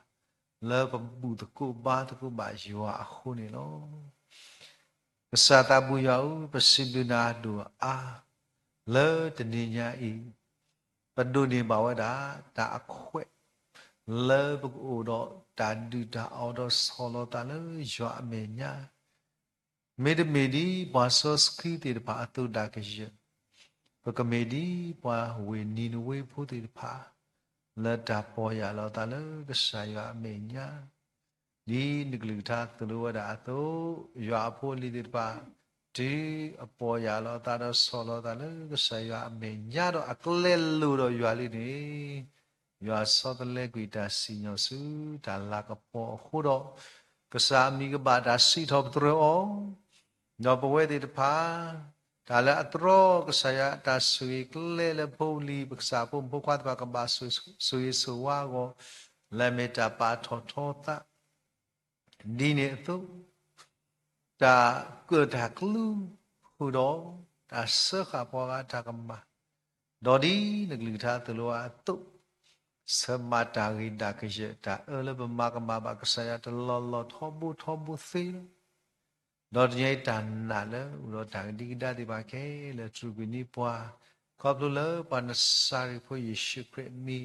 လၢပဘူၣ်သကိးဘါသကိးဘၣ်ယွၤအဃိန့ၣ်လီၤ. ကစၢ်သးဘိယွၤဧၢ, ပစံးဘျုးနၤဒိၣ်အါ, လၢတနံၤညါအံၤ ပဒိးန့ၢ်ဘၣ်ဝဲဒၣ် တၢ်အခွဲး လၢပကအိၣ်ဒီးတၢ်ဒုၣ်တၢ်အီၣ်ဒီးဆီၣ်လီၤသးလၢယွၤအမဲာ်ညါ မ့တမ့ၢ်ဒ်ပှၤစီဆှံသ့ၣ်တဖၣ်အသိးဒၣ်ကယၢၢ်, ပကမ့ၢ်ဒ်ပှၤဝ့ၢ်နံၤနဝ့ဖိသ့ၣ်တဖၣ် လၢတၢ်ပီၢ်ယၢ်လီၤသးလၢကစၢ်ယွၤအမဲာ်ညါ, ဒ်နကလုၢ်ကထါသိၣ်လိဝဲဒၣ်အသိး, ယွၤအဖိအလံၤသ့ၣ်တဖၣ် တုၤအပီၢ်ယၢ်လီၤအသးဒီးဆီၣ်လီၤသးလၢကစၢ်ယွၤအမဲာ်ညါဒီးအကျဲလိာ်ဒီးယွၤလံန့ၣ် ယွၤဆီတလဲကွံာ်တၢ်စံၣ်ညီၣ်ဆူတၢ်လၤကပီၤအဃိဒီး, ကစၢ်အမံၤကဘၣ်တၢ်စံးထီၣ်ပတြၢၤအီၤ, ဒီးပဝဲသ့ၣ်တဖၣ် တၢ်လၢအတြီကစၢ်ယွၤတၢ်ဆိၣ်ဂ့ၤကျဲလၢဖိလံၤ ပကစၢ်ဖိမုၣ်ဖိခွါသ့ၣ်တဖၣ်ကဘၣ်ဆိၣ်ဂ့ၤဆိၣ်ဝါအဂီၢ်, လၢအမ့ၢ်တၢ်ပာ်ထီၣ်ထီသး ဒ်န့ၣ်အသိး, တၢ်ကၢၣ်တၢ်ကျူဃုာ်ဒီး တၢ်စၢဃာ်ပှၤဂၤတၢ်ကမၣ်, ဒီးဒ်နကလုၢ်ကထါသိၣ်လိအသိး, ဆၢမၤတၢ်ဂ့ၤဒၣ်ကယၢၢ် တၢ်အၢလၢပမၤကမၣ်ဘၣ်ကစၢ်ယွၤတလီၢ်လီၢ်ထီဘိထီဘိသ့လီၤ. ဒီးတနံၤအံၤတၢ်နာ်လၢအိၣ်ဒီးတၢ်ကဒံကဒါသ့ၣ်တဖၣ်ခဲလၢာ် တြူာ်ကွံာ်န့ၢ်ပှၤ, ခီဖျိလၢပှၤနစၤရ့းဖိယ့ၣ်ၡူးခရံာ်အမံ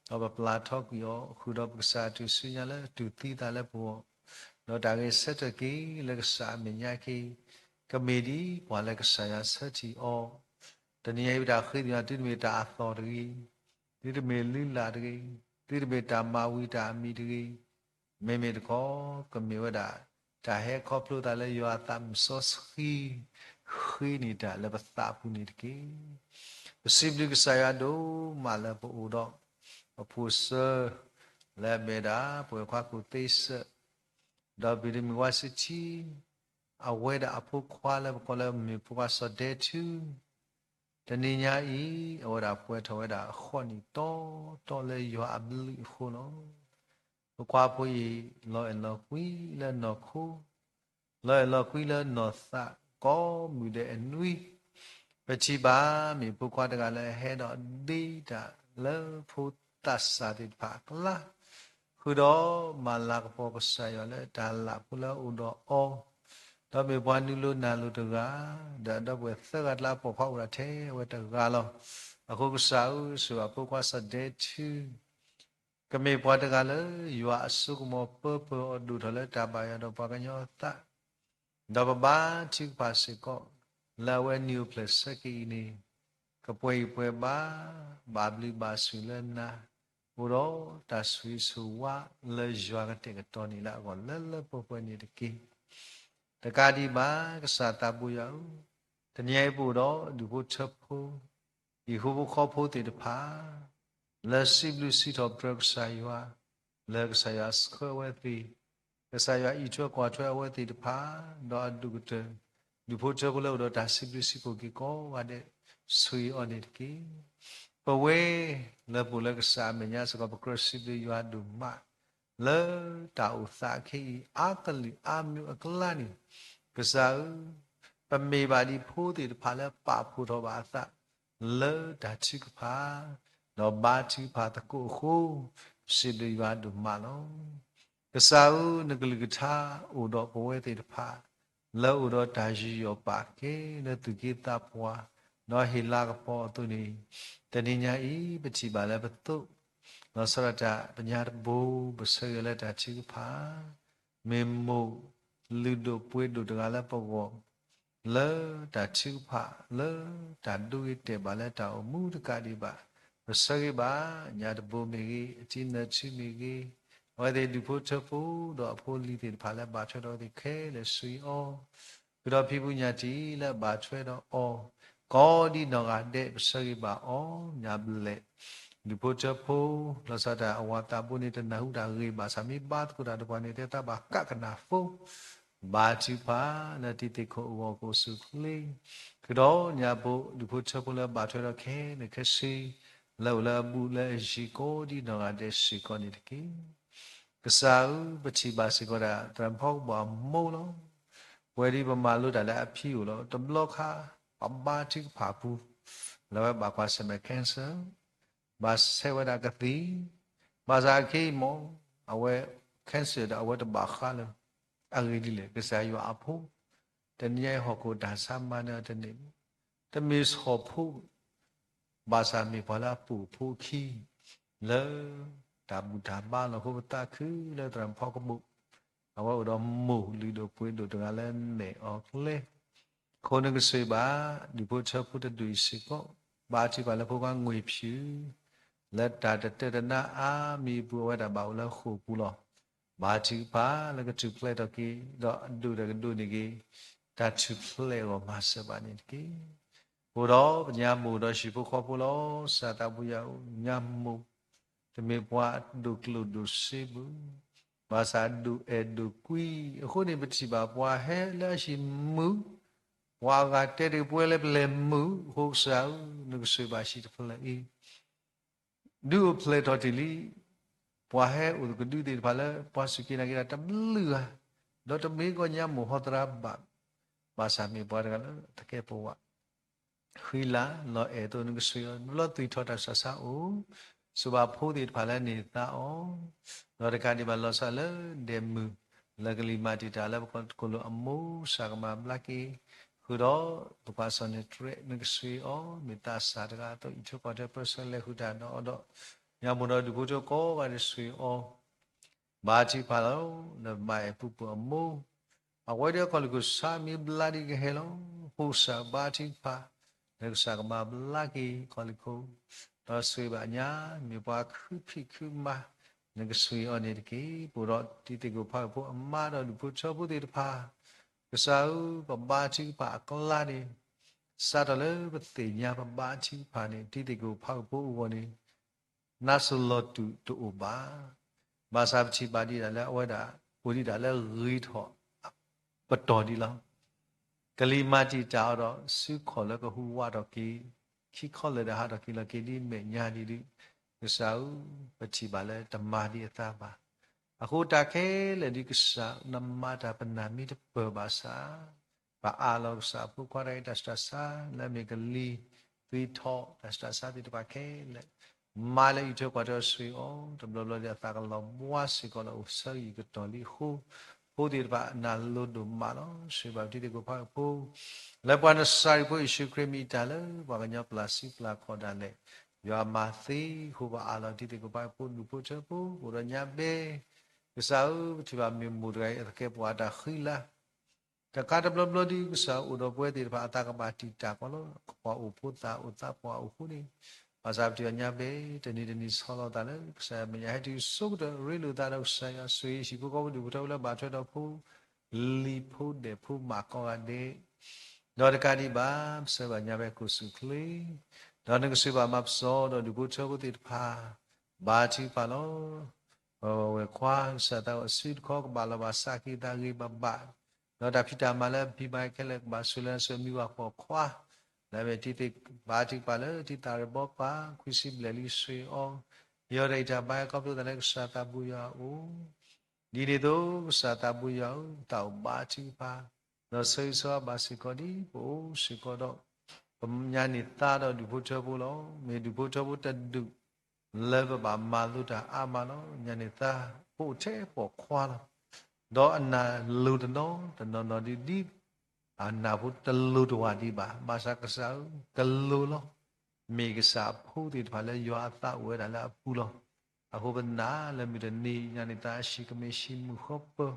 ၤ, ဒီးပပျၢ်ထီကွံာ်အီၤ ဃုာ်ဒီးပကစၢ်အထူၣ်စုညါလၢအတူၢ်သံသးလၢပဂီၢ်, ဒီးတၢ်ဂဲၤဆၢထၢၣ်က့ၤလၢကစၢ်အမဲာ်ညါက့ၤ, ကမ့ၢ်ဒ်ပှၤလၢကစၢ်ယွၤဆၢထံၣ်အီၤ, တနံၤအံၤပတၢ်ဃ့သ့ၣ်ညါ သုတမ့ၢ်တၢ်အသီၣ်တဂ့ၤ, သုတမ့ၢ်လုၢ်လၢ်တဂ့ၤ, သုတမ့ၢ်တၢ်မၤဝံၤတၢ်အမံၤတဂ့ၤ, မ့မ့ၢ်တခီ ကမ့ၢ်ဝဲဒၣ် တၢ်ဟဲခီဖျိသးလၢယွၤအသးမုၢ်စီဆှံ ဃ့န့ၢ်တၢ်လၢပသးပူၤန့ၣ်တက့ၢ်. ပစံးဘျုးကစၢ်ယွၤဒိၣ်မးလၢပအိၣ်ဒီး ပဖိစၢ လၢအမ့ၢ်ဒၣ် ပဝဲၢ်ခွါကူၣ်သ့စၢၣ် ဒီးဘံၣ်ရမံၣ်ဝါစံထံ အဝဲဒၣ်အဖိခွါလၢပကိးလၢမ့ၢ်ဖိခွါစီၤဒဲထူ တနံၤညါအံၤ အဝဲဒၣ်ပှဲၤထီၣ်ဝဲဒၣ်ဃိးနံၣ်တီတီလၢယွၤအဘျုးအဃိလီၤ. ဖိခွါဖိအံၤ လီၤအဲၣ်လီၤကွံလၢနီၢ်ခိ, လီၤအဲၣ်လီၤကွံလၢနီၢ်သး ကိးမုၢ်ဒဲးအနွံ, ပထံၣ်ဘၣ်မ့ၢ်ဖိခွါတဂၤလၢအဟဲဒီးဒ့တၢ်လၢဖိသးစၢ်သ့ၣ်တဖၣ်အကျါ ဃုာ်ဒီးမၤလၤကပီၤကစၢ်ယွၤလၢတၢ်လၢ်ဖိလၢအအိၣ်ဒီးအီၤ, ဒီးမ့ၢ်ပှၤနုာ်လိၤနၢ်လိၤတဂၤ, ဒီးဒီပုၢ်ဝဲၢ်သၢဂၤတလါပိာ်ခွါအိၣ်ဒၣ်ထဲအဝဲတဂၤလီၤ. အဃိကစၢ်ဧၢ, ဆိၣ်ဂ့ၤဘၣ်ဖိခွါစီၤဒဲထူ ကမ့ၢ်ပှၤတဂၤလၢယွၤအစိကမီၤပၢပၢအီၤဒိၣ်ထီၣ်လၢတၢ်ဘၣ်ယွၤဒီးပှၤကညီအသး, ဒီးပဘါထုကဖၣ်စ့ၢ်ကီး လၢအဝဲနံၣ်အိၣ်ဖျဲၣ်ဆၢက့ၤအံၤန့ၣ် ကပှဲၤအံၤပှဲၤဘၣ်, ဘၣ်ဘျုးဘၣ်ဆိၣ်လၢနၤ, အိၣ်ဒီးတၢ်ဆိၣ်ဂ့ၤဆိၣ်ဝါလၢယွၤကတဲာ်ကတီၤန့ၢ်လၢအဂီၢ်လၢလၢပှဲၤပှဲၤန့ၣ်တက့ၢ်. တကးဒံးဘၣ် ကစၢ်သးဘိယွၤဧၢ, တနံၤအံၤပအိၣ်ဒီးဒူၣ်ဖိထၢဖိ ဟံၣ်ဖိဃီဖိသ့ၣ်တဖၣ် လၢစံးဘျုးစံးထီၣ်ပတြၢၤကစၢ်ယွၤ, လၢကစၢ်ယွၤဆှၢအဝဲသ့ၣ်, ကစၢ်ယွၤအံးထွဲကွၢ်ထွဲအဝဲသ့ၣ်တဖၣ်, ဒီးအဒူၣ်ကတၢၢ် ဒူၣ်ဖိထၢဖိလၢအိၣ်ဒီးတၢ်စံးဘျုးစံးဖှိၣ်က့ၤကိးဂၤဒဲး ဆိၣ်ဂ့ၤအီၤန့ၣ်တက့ၢ်. ပဝဲလၢပအိၣ်လၢကစၢ်အမဲာ်ညါစ့ၢ်ကီး ပကြၢးစံးဘျုးယွၤဒိၣ်မး လၢတၢ်အိၣ်သးခဲအံၤ အါကလုာ်အါမံၤအကျါန့ၣ်, ကစၢ်ဧၢ, ပမ့ၢ်ဘၣ်ဒ်ဖိသ့ၣ်တဖၣ်လၢပာ်ဖှိၣ်ထီၣ်ဘၣ်အသး လၢတၢ်ထုကဖၣ်, ဒီးဘါထုကဖၣ်သကိးအဃိ, စံးဘျုးယွၤဒိၣ်မးလီၤ. ကစၢ်ဧၢ, နကလုၢ်ကထါအိၣ်ဒီးပဝဲသ့ၣ်တဖၣ် လၢအိၣ်ဒီးတၢ်ယူးယီၣ်ပာ်ကဲ လၢသူၣ်က့သးပှၢ်, ဒီးဟ့ၣ်လၤကပီၤအသိးန့ၣ်, တနံၤညါအံၤ ပထံၣ်ဘၣ်လၢပသိး လီၤဆီဒၣ်တၢ်ပညါတဘိ ပဆၢဂ့ၤလၢတၢ်ထုကဖၣ်, မ့ၢ်မိၢ်လုၢ်ဒိၣ်ပှ့ၤဒိၣ်တဂၤလၢပဂီၢ်, လၢတၢ်ထုကဖၣ် လၢတၢ်ဒိဂ့ၤတဲာ်ဘၣ်လၢတၢ်အိၣ်မူတကးဒံးဘၣ်, ပဆၢဂ့ၤဘၣ် ညၣ်တဘိမ့ၢ်ဂ့ၤ, အတံနၢၤထူမ့ၢ်ဂ့ၤ, အဝဲသ့ၣ်ဒူၣ်ဖိထၢဖိ ဒီးအဖိအလံၤသ့ၣ်တဖၣ်လၢဘၣ်ထွဲဒီးအဝဲသ့ၣ်ခဲလၢာ် ဆိၣ်ဂ့ၤအီၤ, ဃုာ်ဒီးဖံဖုညၣ်တံၢ်လၢဘၣ်ထွဲဒီးအီၤ, ကိးဒ်နီၢ်ဂၤဒဲး ပဆၢဂ့ၤဘၣ်အီၤ ညၣ်ဘျဲၣ်, ဒူၣ်ဖိထၢဖိ, လီၤဆီဒၣ်တၢ်အဝၤသးဘိန့ၣ် တနၢ်ဟူတၢ်ဂ့ၢ်ဘၣ်ဆၣ် မ့ၢ်ဘါသကိးတၢ်ဒီးပှၤန့ၣ် တဲသးဘၣ်ကးကနၣ်ဖိ ဘါထုကဖၣ်လၢတံၤသကိးအဂီၢ် ကအိၣ်ဆူၣ်အိၣ်ချ့, ဃုာ်ဒီးညၣ်ဘိ ဒူၣ်ဖိထၢဖိလၢဘၣ်ထွဲဒီးခဲလၢာ်ခဲဆ့ လၢအိၣ်လၢအဘူးလၢအယံၤ ကိးဒ်နီၢ်ဂၤဒဲးစ့ၢ်ကီးန့ၣ်တက့ၢ်. ကစၢ်ဧၢ, ပထံၣ်ဘၣ်စ့ၢ်ကီးဒၣ် သရၣ်မုၣ်ဖီကဘီၣ်အမိၢ်လီၤ. ပဝဲဒ်ပမၤလိတၢ်လၢအဖံအိၣ်လီၤ. တဘျီခါ ပဘါထုကဖၣ်ပူၤ လၢအဝဲဘၣ်ကွၢ်ဆၢၣ်မဲာ် cancer ဘၣ်ဆဲးဝဲဒၣ်ကသံၣ်, ဘၣ်ဆၣ်အခဲအံၤမ့ၢ် အဝဲ cancer ဒီးအဝဲတဘၣ်ဃးလၢၤအဂ့ၢ်ဒ်လဲၣ်. ကစၢ်ယွၤအဖိ တနံၤညါအံၤဟီၣ်ခိၣ်တၢ်ဆါမၤနၢၤတန့ၢ်, တမ့ၢ်ဆီၣ်ဖိ ဘၣ်ဆၣ်မ့ၢ်ပှၤလၢအပိာ်ဖိခံ လၢတၢ်ဘူၣ်တၢ်ဘါလီၤ. အဃိပသးခုလၢသရၣ်မုၣ်ဖီကဘီၣ် အဝဲအိၣ်ဒီးမိၢ်လုၢ်ဒိၣ်ပှ့ၤဒိၣ်တဂၤလၢနဲၣ်အီၤကျဲ, အဃိနကဆိၣ်ဂ့ၤဘၣ် ဒူၣ်ဖိထၢဖိတဒူၣ်အံၤစ့ၢ်ကီး, ဘါထုကဖၣ်လၢဖိခွါငွေဖြူ လၢတၢ်တတၢၢ်တနါအါမံၤအပူၤ အဝဲဒၣ်ဘၣ်အိၣ်လၢဃိာ်ပူၤလီၤ. ဘါထုကဖၣ်လၢကထူၣ်ဖျဲးထီၣ်က့ၤ ဒီးအဒိၣ်ဒီးကဒိၣ်န့ၢ်က့ၤ တၢ်ထူၣ်ဖျဲးအဂီၢ်မၤစၢၤဘၣ်န့ၣ်တက့ၢ်. အိၣ်ဒီးပညါမိၢ်ဒီးဟံၣ်ဖိဃီဖိလီၤ. ကစၢ်သးဘိယွၤဧၢ, ညါမိၢ် တမ့ၢ်ပှၤဒိၣ်ကျိၣ်ဒိၣ်စ့ဘၣ်, ဘၣ်ဆၣ်ဒိၣ်အဲၣ်ဒိၣ်ကွံ, အဃိန့ၣ် ပထံၣ်ဘၣ်ပှၤဟဲလၢအဟံၣ်မုာ်, ပှၤအဂၤတဲတက့ၤပဝဲလၢပလဲၤမုာ်, အဃိကစၢ်ဧၢ, နကဆိၣ်ဂ့ၤဘၣ်ဟံၣ်တဖျၢၣ်အံၤ ဒုးအိၣ်ဖျဲၣ်ထီၣ်တ့ၢ်လံ, ပှၤဟဲအိၣ်သကဒုသ့ၣ်တဖၣ်လၢ ပှၤစူၢ်က့ၤနာ်က့ၤတၢ်တဘျုးဂၤ, ဒီးတမ့ၢ်ကီးညါမိၢ်ဟီသရၣ်ဘၣ်, ဘၣ်ဆၣ်မ့ၢ်ပှၤတဂၤလၢတကဲပဝး ဃံလၤလီၤအဲၣ်အသိး နကဆိၣ်ဂ့ၤအီၤ, တဘျီသွံၣ်ထီၣ်တၢ်ဆူးတၢ်ဆါအိၣ်, ဆိၣ်ဘၣ်ဖိသ့ၣ်တဖၣ်လၢန့ၢ်သါအီၤ, ဒီးတကးဒံးဘၣ်လီၤဆီလၢဒဲးမုၢ် လၢကလံၤမၤတံာ်တာ်လၢပကီၢ်ခိၣ်လိၤအမိၢ် ကစၢ်ကမၤဘျါက့ၤ, ဃုာ်ဒီးပပှၤစီၤနံၤတရဲး နကဆိၣ်ဂ့ၤအီၤ, မ့ၢ်သးစၢ်တဂၤအသိး အံးထွဲကွၢ်ထွဲ ပၢဆှၢလဲၤဃုာ်တၢ်ဒီးအီၤဒီး ညါမိၢ်ဒီးဒူၣ်ဖိထၢဖိကိးဂၤဒဲးဆိၣ်ဂ့ၤအီၤ ဘါထုကဖၣ်လီၤ, လၢမၤအဲၣ်ပူၤပူၤအမိၢ်, အဝဲဒၣ်ကီၢ်လံၢ်ခိၣ်ဆါမ့ၢ်ဘျါဒ်ကဟဲလီၤ, ဖိကစၢ်ဘါထုကဖၣ်, လၢကစၢ်ကမၤဘျါက့ၤကီၢ်လံၢ်ခိၣ်, ဒီးဆိၣ်ဂ့ၤဘၣ်ညါ, မ့ၢ်ပှၤခုဖံးခုမၤ, နကဆိၣ်ဂ့ၤအီၤန့ၣ်တက့ၢ်. ပအိၣ်ဒီးတံၤသကိးဖးဂၢၢ်ဖိအမါဒီးဒူၣ်ဖိထၢဖိသ့ၣ်တဖၣ်, ကစၢ်ဧၢ, ပဘါထုကဖၣ်အကျါန့ၣ်, စးထီၣ်လၢပသ့ၣ်ညါပဘါထုကဖၣ်န့ၣ် တံၤသကိးဖးဂၢၢ်ဖိအဂီၢ်န့ၣ် နါစိၤလီၤတူာ်တအိၣ်ဘၣ်. ဘၣ်ဆၣ်ပထံၣ်ဘၣ်ဒံးဒၣ်လၢအဝဲဒၣ် အိၣ်ဒံးဒၣ်လၢဂ့ၤထီၣ်ပတီၢ်ဒံးလီၤ. ကလံၤမၤတံာ်တာ်အီၤဒီး စုခီၣ်လၢကဟူးဝးထီၣ်က့ၤ, ခံခီလၢာ်ဒီးဟးထီၣ်က့ၤလီၤက့ၤဒ်အမဲာ်ညါဒ်ဒုး, ကစၢ်ဧၢ, ပထံၣ်ဘၣ်လၢတမၤဒံးအသးဘၣ်. အဃိတၢ်ခဲလၢာ်ဒ်ကစၢ်နမၤတၢ်ပနၢ်မ့ၢ်တပၢၢ်ဘၣ်ဆၣ်, ပအးလီၤကစၢ်အဖိခွါတၢ်ဂ့ၤတၢ်ဆူးတၢ်ဆါ လၢအမ့ၢ်ကလံၤ သွံၣ်ထီၣ် တၢ်ဆူးတၢ်ဆါသ့ၣ်တဖၣ်ခဲလၢာ် မၤလၢအံးထွဲကွၢ်ထွဲအီၤဆှံအီၤ, တဘျီဘျီဒ်အသးကလီၤဘှါစ့ၢ်ကီးလၢအိၣ်ဆၢဂ့ၤကတီၢ်လံအဃိ, ဖိသ့ၣ်တဖၣ်နၢ်လိၤဒိၣ်မးလီၤ. ဆှံဘၣ်ပတံၤသကိးဖးအဖိ, လၢပှၤနစၤရံဖိယ့ၣ်ၡူးခရံာ်မ့ၢ်တၢ်လၢပှၤကညီပျၢ်စုပျၢ်ခီၣ်ဒၣ်လဲာ်, ယွၤမၤသ့အဃိပအးလီၤတံၤသကိးဖးအဖိ ဒူၣ်ဖိထၢဖိ အိၣ်ဒီးညါဘဲ, ကစၢ်ဧၢ, ပထံၣ်ဘၣ်မ့ၢ်မိၢ်တဂၤအံၤ အသကဲးပဝးတၢ်ဃံလၤ တကးတဘျီဘျီဒ်ကစၢ်အိၣ်ဒီးပဝဲသ့ၣ်တဖၣ်အသးကဘၣ်တံာ်တာ်ကီးလီၤ. ပှၤအိၣ်ဖိသးအိၣ်သးပှၢ်အိၣ်ဃိန့ၣ်, ဘၣ်ဆၣ်ပထံၣ်အီၤညါဘဲ, တနံၤတနံၤဆီလီၤသးလၢကစၢ်ယွၤမဲာ်ညါ ဟဲတုၤဆိကတၢၢ်ရ့လိာ်သးဒီးကစၢ်ယွၤ ဆိၣ်ဂ့ၤဟံၣ်ဖိဃီဖိဒူၣ်ဖိထၢဖိလၢဘၣ်ထွဲဒီးဖိ, လံၤဖိဒဲးဖိမးကိးဂၤဒဲး ဒီးတကးဒံးဘၣ် ပဆၢဘၣ်ညါဘဲကိးဆူၣ်ချ့, ဒီးနကဆှံဘၣ်မၤပစီဒီးဒူၣ်ဖိထၢဖိသ့ၣ်တဖၣ်, ဘါထုကဖၣ်လီၤ. ပဝဲၢ်ခွါကစၢ်သးဝဲအစုတခီကဘၣ်လီၤဘၣ်စးက့ၤသးဂ့ၤဘၣ်ဘၣ်, ဒီးတၢ်ဖံးတၢ်မၤလၢဖံးမၤခဲလၢာ် ကဘၣ်ဆိၣ်လၢနစုမံဝၤပိာ်ခွါ, လၢအမ့ၢ်တံၤသ့ၣ်ဘါထုကဖၣ်လၢတံၤသၣ်ရ့ဘီပၤ ခွံဆံဘျဲၣ်လံဆှံအီၤ, ယီၤတၢ်ဂံၢ်တၢ်ဘါခီဖျိသးလၢကစၢ်သးဘိယွၤအအိၣ် ဒ်န့ၣ်အသိး ကစၢ်သးဘိယွၤဧၢ, သးအိၣ်ဘါထုကဖၣ်, ဒီးဆၢဂ့ၤဆၢဝါဘၣ်စ့ၢ်ကီးဒ်ပအိၣ်စ့ၢ်ကီးဒီး ပညါန့ၢ်သါဒီးဒူၣ်ဖိထၢဖိလီၤ. မ့ၢ်ဒူၣ်ဖိထၢဖိတဒူၣ် လၢပဘၣ်မၤလိတၢ်အါမးလီၤ. ညါန့ၢ်သါဖိအိၣ်ထဲပိာ်ခွါလီၤ. ဒီးအနၢ်လိၤတနီၤတနီၤနီၤဒ် အနၢ်ဖိတလိၤတဝာ်ဒံးဘၣ်. ဘၣ်ဆၣ်ကစၢ်ဧၢ, ကလိၤလီၤ. မ့ၢ်ကစၢ်အဖိသ့ၣ်တဖၣ်လၢယွၤအသးအိၣ်ဝဲဒၣ်လၢအပူၤလီၤ. အဃိပနာ်လၢမုၢ်တနံၤညါန့ၣ် သးအဟံၣ်ကမ့ၢ်ဟံၣ်မုာ်ဃီပၢၤ,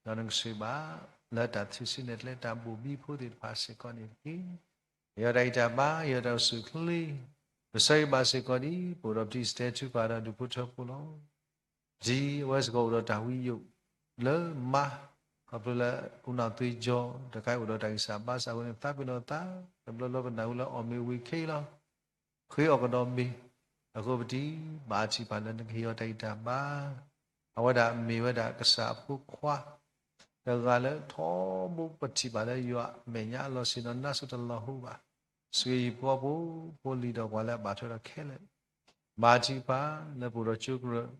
ဒီးနကဆှံဘၣ် လၢတၢ်ထုးစုနဲၣ်ကျဲတၢ်ဘိၣ်ဘံဖိသ့ၣ်တဖၣ်စ့ၢ်ကီးန့ၣ်တက့ၢ်. ယီၤတၢ်ဂံၢ်တၢ်ဘါ, ယီၤတၢ်အိၣ်ဆူၣ်အိၣ်ချ့, ပဆၢဂ့ၤဘၣ်စ့ၢ်ကီးဒ် ပအိၣ်ဒီးပတံၤစတဲထုကဖၣ်ဒီးဒူၣ်ဖိထၢဖိလီၤ. ပတံၤအဝဲစ့ၢ်ကီးအိၣ်ဒီးတၢ်ဝံယိာ်လၢမါ, ခီဖျိလၢ ဦးနှောက်သွေးကြော တခါအံၤအိၣ်ဒီးတၢ်ဂံၢ်စၢ်ဘါစၢ်အဃိန့ၣ် သးပ့ၤနီၣ်သး, တဘျီဘျီပနၢ်ဟူလၢအီၣ်မ့ၤဝံၤခဲအံၤလီၤ. ဃ့အီၣ်ကဒီးမ့ၤ, အဃိပတံၤဘါထုကဖၣ်လၢနကဟ့ၣ်အီၤတၢ်ဂံၢ်တၢ်ဘါ, အဝဲဒၣ်မ့ၢ်ဝဲဒၣ်ကစၢ်အဖိခွါ တဂၤလၢထီဘိပထံၣ်ဘၣ်လၢယွၤမဲာ်ညါအလီၢ်ဆ့ၣ်နီၤနါစိၤတလီၤဟိဘၣ်, ဆိၣ်ဂ့ၤဟံၣ်ဖိဃီဖိ, ဖိလံၤဒီးပှၤလၢအဘၣ်ထွဲဒီးခဲလၢာ်, ဘါထုကဖၣ်လၢပအိၣ်ဒီးကၠိကရၢၢ်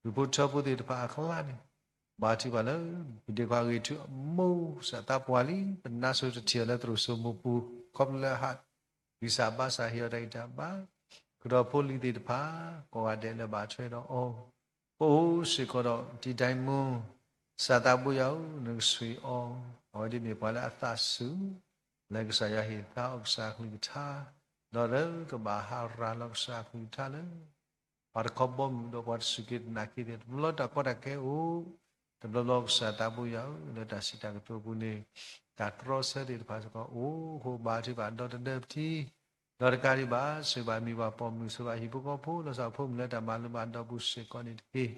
ဒူၣ်ဖိထၢဖိသ့ၣ်တဖၣ်အကျါန့ၣ်, ဘါထုကဖၣ်လၢ ပဒ့ခွါဂ့ၤထူအမိၢ် ကစၢ်သးပှၢ်လံ ပနါစိၤတထံၣ်အီၤလၢသရိာ်စိမိၤပူၤ ခီဖျိလၢဟး ဂံၢ်စၢ်ဘါစၢ်ဟ့ၣ်အီၤတၢ်ဂံၢ်တၢ်ဘါ, ကဒီးဖိလံၤသ့ၣ်တဖၣ် ကိးဂၤဒဲးလၢဘၣ်ထွဲဒီးအီၤ, ပအိၣ်စ့ၢ်ကီးဒီးတံၤဒဲမူ ကစၢ်သးဘိယွၤဧၢ, နကဆှံအီၤ, အဝဲဒၣ်မ့ၢ်ပှၤလၢအသးစူၤ လၢကစၢ်ယွၤဟ့ၣ်သါအီၤကစၢ်အကလုၢ်ကထါ, ဒီးလၢကဘၣ်ဟးရၤလီၤကစၢ်အကလုၢ်ကထါလၢ ပှၤတခီဘီမုၢ်ဒီးပှၤတစူၢ်က့ၤနာ်က့ၤသ့ၣ် တဘျီတၢ်ကီတၢ်ခဲအိၣ်, တဘျီဘျီကစၢ်သးဘိယွၤဧၢ, လၢတၢ်စံးတၢ်ကတိၤပူၤန့ၣ် တၢ်တြီဆၢသ့ၣ်တဖၣ်စ့ၢ်ကီးအိၣ်, အဃိဘါထုကဖၣ်ဒီသဒၢပထံ, ဒီးတကးဒံးဘၣ် ဆိၣ်ဂ့ၤဘၣ်မံၤဘၣ်ပိာ်မုၣ် ဆိၣ်ဂ့ၤဘၣ်ဟံၣ်ဖိဃီဖိ လီၤဆီဖိမုၣ်လၢတၢ်မၤလိဘၣ်ဒီးပူၤစ့ၢ်ကီးန့ၣ်တက့ၢ်.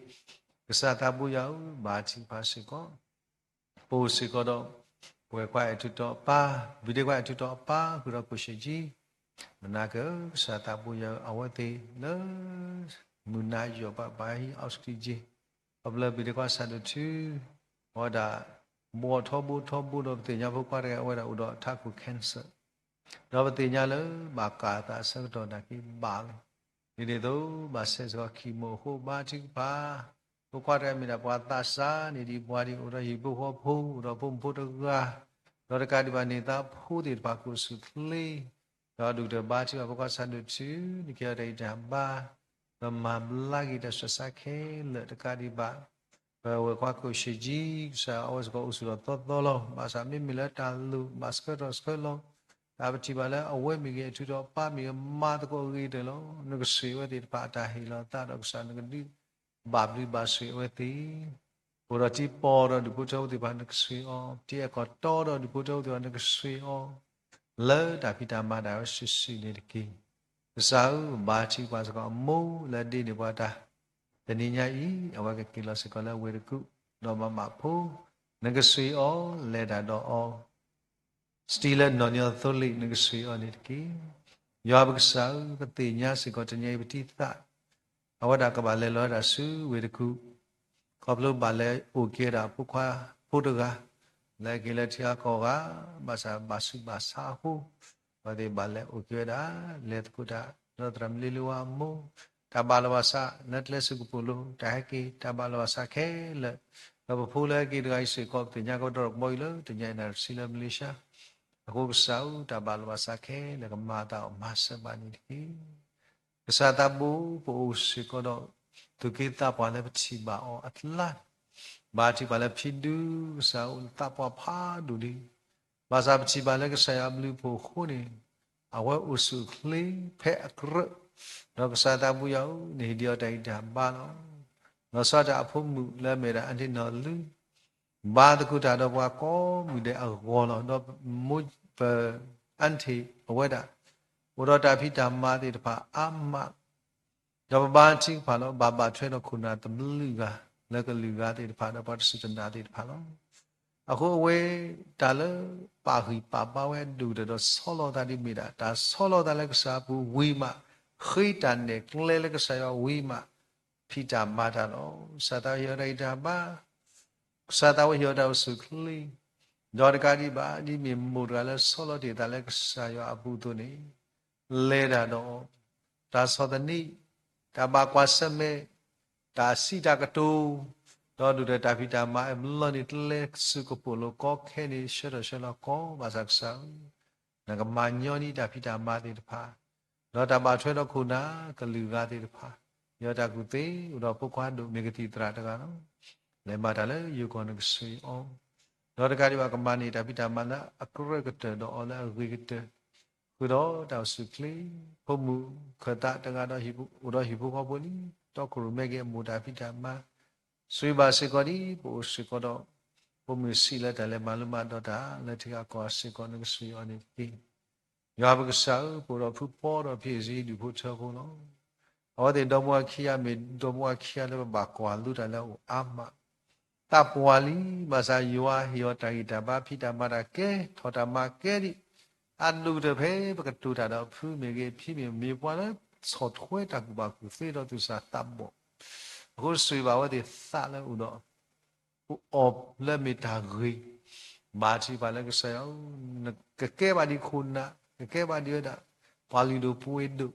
ကစၢ်သးဘိယွၤဧၢ, ဘါထုကဖၣ်စ့ၢ်ကီး ပအိၣ်စ့ၢ်ကီးဒီး ပဝဲၢ်ခွါအဲၣ်ထူးတီၤအပၢ်, ဘုဒ့ခွါအဲၣ်ထူးတီၤအပၢ် ဃုာ်ဒီးကိၣ်ရှ့ၣ်ကၠံ, မနၤက ကစၢ်သးဘိယွၤဧၢ, အဝဲသ့ၣ်လၢ မုၢ်နၤယီၢ်ဘၣ်ဘၣ်ဟံး oxygen, ခီဖျိလၢဘုဒ့ခွါဆၣ်ဒိၣ်ထူ အဝဲဒၣ် ဘှီထီဘိထီဘိဒီး ပသ့ၣ်ညါဖိခွါတဂၤ အဝဲဒၣ်အိၣ်ဒီးထးခိၣ် cancer ဒီးပသ့ၣ်ညါလၢ ဘၣ်ကၢ်သးအဆၢကတီၢ်နာ်က့ၤဘၣ်လီၤ. ဒ်န့ၣ်အသိး ဘၣ်ဆဲးစ့ၢ်ကီး chemo အဃိ ဘါထုကဖၣ်, ဖိခွါတဂၤမ့ၢ်ဒၣ်ပှၤသးစၢ်န့ၣ် ဒ်ပှၤဒ်အိၣ်ဒီးဟံၣ်ဖိဃီဖိ အိၣ်ဒီးဖိမုၣ်ဖိတဂၤ, ဒီးတကးဒံးဘၣ်န့ၣ် သးဖိသ့ၣ်တဖၣ်ကိးဆူၣ်ချ့, ဒီးဒုၣ်ကတၢၢ်ဘါထုကဖၣ်ဖိခွါဆၣ်ဒိၣ်ထူ နကဟ့ၣ်အီၤတၢ်ဂံၢ်တၢ်ဘါ, ဒီးမၤဘျါက့ၤတၢ်ဆူးတၢ်ဆါခဲလၢာ်တကးဒံးဘၣ် ပဝဲၢ်ခွါကိၣ်ရှ့ၣ်ကၠံ ကစၢ်အဝဲစ့ၢ်ကီးအိၣ်ဆူၣ်ထီၣ်သီသီလီၤ. ဘၣ်ဆၣ်မ့မ့ၢ်လၢတၢ်လိၣ်ဘၣ်ဆှၢထီၣ်ဆှၢလီၤ, တၢ်ပထံၣ်ဘၣ်လၢအဝဲမ့ၢ်ဂ့ၤ အထုးထီၣ်အပၢ်မ့ၢ်ဂ့ၤ မၤသကိးအဂ့ၤကတၢၢ်လီၤ. နကဆှံအဝဲသ့ၣ်တဖၣ်အတၢ်ဟ့ၣ်လီၤသးဒီးကစၢ်နကဒုးဘၣ်ဘျုးဘၣ်ဆိၣ်ဂ့ၤအဝဲသ့ၣ် အိၣ်ဒီးတံၤပီၢ်ဒီးဒူၣ်ဖိထၢဖိသ့ၣ်တဖၣ်နကဆှံအီၤ, တံၤအဲၣ်ကီၢ်တီဒီးဒူၣ်ဖိထၢဖိသ့ၣ်တဖၣ်နကဆှံအီၤ, လၢတၢ်ဖံးတၢ်မၤဒၣ်ဝဲစုာ်စုာ်န့ၣ်တက့ၢ်. ကစၢ်ဧၢ, ဘါထုကဖၣ်စ့ၢ်ကီးအမိၢ်လၢအဒ့န့ၢ်ပှၤတၢ် တနံၤညါအံၤ အဝဲကက့ၤလီၤစ့ၢ်ကီးလၢဝ့ၢ်တကူၣ် ဒီးမၤမးဖိ, နကဆှံအီၤ လဲၤတၢ်ဒီးအီၤ စတံလၢနီၢ်နီၢ်သိလ့ၣ် နကဆှံအီၤန့ၣ်တက့ၢ်. ယွၤပကစၢ်ဧၢ, ပသ့ၣ်ညါစ့ၢ်ကီးတနံၤအံၤပတံၤသၣ် အဝဲဒၣ်ကဘၣ်လဲၤလီၤဝဲဒၣ်ဆူဝ့ၢ်တကူၣ်, ခီဖျိဘၣ်လဲၤအိၣ်က့ၤဝဲဒၣ်အဖိခွါဖိတဂၤ လၢအက့ၤလၢထံဂၤကီၢ်ဂၤ ဘၣ်ဆၣ်ဘၣ်ဆူးဘၣ်ဆါအဃိ အဝဲသ့ၣ်ဘၣ်လဲၤအိၣ်က့ၤဝဲဒၣ် လဲၤသကိးတၢ် ဒီးသရၣ်မုၣ်လ့လ့ဝါအမိၢ် တၢ်ဘၣ်လီၤဘၣ်စး လၢကျဲစူးကပိာ်လိၤ တၢ်ဟဲက့ၤ တၢ်ဘၣ်လီၤဘၣ်စးခဲလၢာ် ဒီးပဖိလၢဟဲက့ၤတဂၤအံၤစ့ၢ်ကီး ပသ့ၣ်ညါကဒီးကဘီယူၤလၢ တညါအံၤနၣ်ရံၣ်ဆံလၢမလ့ၤၡါ အဃိကစၢ်ဧၢ တၢ်ဘၣ်လီၤဘၣ်စးခဲလၢာ် ကမၤအသးအီၤမၤစၢၤဘၣ်န့ၣ်တက့ၢ်. ကစၢ်သးဘိ ပအိၣ်စ့ၢ်ကီးဒီး သူၣ်က့သးပှၢ်လၢပထံၣ်ဘၣ်အီၤအကျါ ဘၣ်ထံၣ်ပှၤလၢဖံဒု ကစၢ်အိၣ်လၢသးပှၢ်ဖးဒိၣ်လံ. ဘၣ်ဆၣ်ပထံၣ်ဘၣ်လၢကစၢ်ယွၤအဘျုးအဖှိၣ်အဃိန့ၣ် အဝဲအိၣ်ဆူၣ်အိၣ်ချ့ဖဲအကြၢး, ဒီးကစၢ်သးဘိယွၤဧၢ နဟ့ၣ်ဒံးအီၤတၢ်ဂံၢ်တၢ်ဘါလီၤ. လီၤဆီဒၣ်တၢ်အဖိမုၣ်လၢအမ့ၢ်ဒၣ်အါထံနီၢ်လူ ဘါသကိးတၢ်ဒီးပှၤကိးမုၢ်ဒဲးအဂီၢ်လီၤ. ဒီးမိၢ်ပၢ်အါထံအဝဲဒၣ် အိၣ်ဒီးတၢ်ဖံးတၢ်မၤသ့ၣ်တဖၣ်အါမး ဒီးပဘါထုကဖၣ်လီၤ ဘၣ်ဘၣ်ထွဲဒီးခိၣ်နၢ်တဘျုးဂၤ လၢကလုာ်ဂၤသ့ၣ်တဖၣ် ဒီးပှၤတစူၢ်တနာ်သ့ၣ်တဖၣ်လီၤ. အဃိအဝဲ တၢ်လၢပာ်ဂံၢ်ပာ်ဘါဝဲအဒိၣ်ကတၢၢ်ဒီးဆီလီၤသးဒ်မ့ၢ်ဒၣ် တၢ်ဆီလီၤသးလၢကစၢ်အပူၤဝံၤမး ဃ့တၢ်နဲၣ်ကျဲလၢကစၢ်ယွၤဝံၤမး ဖံးတၢ်မၤတၢ်လီၤ. ကစၢ်သးဝဲဟ့ၣ်အီၤတၢ်ဂံၢ်တၢ်ဘါ ကစၢ်သးဝဲဟ့ၣ်အီၤတၢ်အိၣ်ဆူၣ်အိၣ်ချ့ ဒီးတကးဒံးဘၣ် ဒ်မ့ၢ်မိၢ်တဂၤလၢဆီလီၤတ့ၢ်သးလၢကစၢ်ယွၤအပူၤအသိးန့ၣ် လဲၤတၢ်ဒီး တၢ်ဆီၣ်သနံး, တၢ်ဘၣ်ကွၢ်ဆၢၣ်မဲာ်, တၢ်စံးတၢ်ကတိၤ, ဒီးဒိၣ်ဒီးတၢ်ဖံးတၢ်မၤအဘျီန့ၣ် တလဲၤစူးကပိာ်လိၤကီခဲန့ၣ် ဆှၢထီၣ်ဆှၢလီၤကီ ဘၣ်ဆၣ်ကစၢ်ဧၢ နကမၤညီနံၣ်တၢ်ဖံးတၢ်မၤသ့ၣ်တဖၣ် ဒီးတၢ်ဘၣ်ထွဲဒီးခိၣ်နၢ်ကလုာ်ဂၤသ့ၣ်တဖၣ် ယွၤတၢ်ကူၣ်သ့ အိၣ်ဒီးဖိခွါဒိၣ်မ့ၢ်ကသံၣ်သရၣ်တဂၤလီၤ. လဲၤမၤတၢ်လၢယိၤကီၢ်နကဆူအီၤ, ဒီးတကးဒံးဘၣ် ကမၤန့ၢ်တၢ်ဖံးတၢ်မၤလၢအကြၢးကတၢၢ်ဒီးအီၤလၢအဂ့ၤကတၢၢ်, ဃုာ်ဒီးတၢ်အိၣ်ဆူၣ်ချ့, ဖိမုၣ်ခၢၣ်သးတဂၤဒီး အိၣ်ဒီးဟံၣ်ဖိဃီဖိလံ, တီခိၣ်ရိၣ်မဲက့ၤအမိၢ်တၢ်ဖံးတၢ်မၤ, ဆူဘၣ်စ့ၢ်ကီးဒ် ပအိၣ်စ့ၢ်ကီးဒီး ဖိမုၣ်ဆံးလၢတၢ်လဲၤမၤလိမၤဒိးတၢ် လၢထံဂၤကီၢ်ဂၤစ့ၢ်ကီး နကဆူအီၤန့ၣ်တက့ၢ်. ယွၤပကစၢ်ဧၢ, ပအိၣ်ဒီးဖုပီဒီးဖံးစ့ ဒူၣ်ဖိထၢဖိလီၤ. အဝဲသ့ၣ်ဒီမါဝၤခံဂၤမ့ၢ် ဒီမါဝၤခံဂၤလၢပဘၣ်ကွၢ်လိတၢ်လၢအအိၣ်အါမး, သးပှၢ်လံ, ဘၣ်ဆၣ်ယွၤဟ့ၣ်အီၤတၢ်ဂံၢ်တၢ်ဘါ ဖံးတၢ်မၤတၢ်ကဲ ထီၣ်တၢ်မၤကဲဒံး, အဒိၣ်ကတၢၢ်ဖဲပကတိၤတၢ်ဒီးဖုမ့ၢ်ဂ့ၤ ဖံမ့ၢ်ဂ့ၤ မ့ၢ်ပှၤလၢဆီၣ်ထွဲတၢ်ကူၣ်ဘၣ်ကူၣ်သ့ဒီးသူၣ်စၢ်သးဘီၣ်, အဃိစံးဘၣ်အဝဲသ့ၣ်သးလၢအိၣ်ဒီး အိၣ်အီၤလၢမ့ၢ်တၢ်ဂ့ၤ, ဘၣ်ထံၣ်ပှၤလၢကစၢ်ယွၤ, ကကဲဘၣ်ဒံးခိၣ်နၢ်, ကကဲဘၣ်ဒံးဝဲဒၣ် ပှၤလုၢ်ဒိၣ်ပှ့ၤဒိၣ်, ဒီ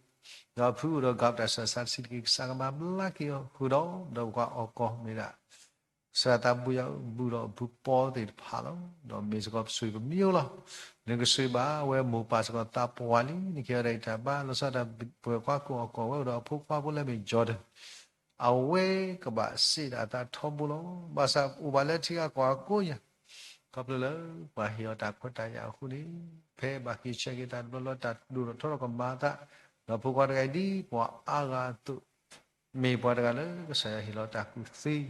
းဖုအိၣ်ဒီး ကးပတၢ်ဆၢစးတဆံးတက့ၢ် ကစၢ်ကမၤဘျါက့ၤအီၤ ဃုာ်ဒီး ဒီးပကွၢ်အီၣ်ကီၢ်မ့ၢ်ဒၣ် ကစၢ်သးဘိယွၤ ဘူၣ်ဒီးဖုပီသ့ၣ်တဖၣ်လီၤ. ဒီးမ့ၢ်စ့ၢ်ကီးပဆိၣ်ဂ့ၤပမံၤလီၤ. နကဆူဘၣ်ဝဲမိၢ်ပၢ်စ့ၢ်ကီးသးပှၢ်လံ, နကဟ့ၣ်အီၤတၢ်ဂံၢ်တၢ်ဘါ လီၤဆီဒၣ်တၢ်ပှဲၤကွၢ်ကိၢ်အီၣ်ကီၢ်ဝဲအိၣ်ဒီးအဖိခွါဖိလၢမ့ၢ်ကၠီၤတၢၢ် အဝဲကဘၣ်စံးဒၣ်အသးထီဘိလီၤ. ဘၣ်ဆၣ်အိၣ်ဘၣ်လၢထံဂၤကီၢ်ဂၤကိးညါ, ခီဖျိလၢပှၤဟ့ၣ်အီၤတၢ်ခွဲးတၢ်ယာ်အဃိန့ၣ်, ဖဲဘၣ်က့ၤဆၢက့ၤသးတဘျီဘျီ တၢ်ဒိၣ်ထီၣ်ထီထီၣ်ကမၤအသး, ဒီးဖိခွါတဂၤအံၤဒ်ပှၤအါဂၤအသိး, မ့ၢ်ပှၤတဂၤလၢကစၢ်ယွၤဟ့ၣ်လီၤတၢ်ကူၣ်သ့,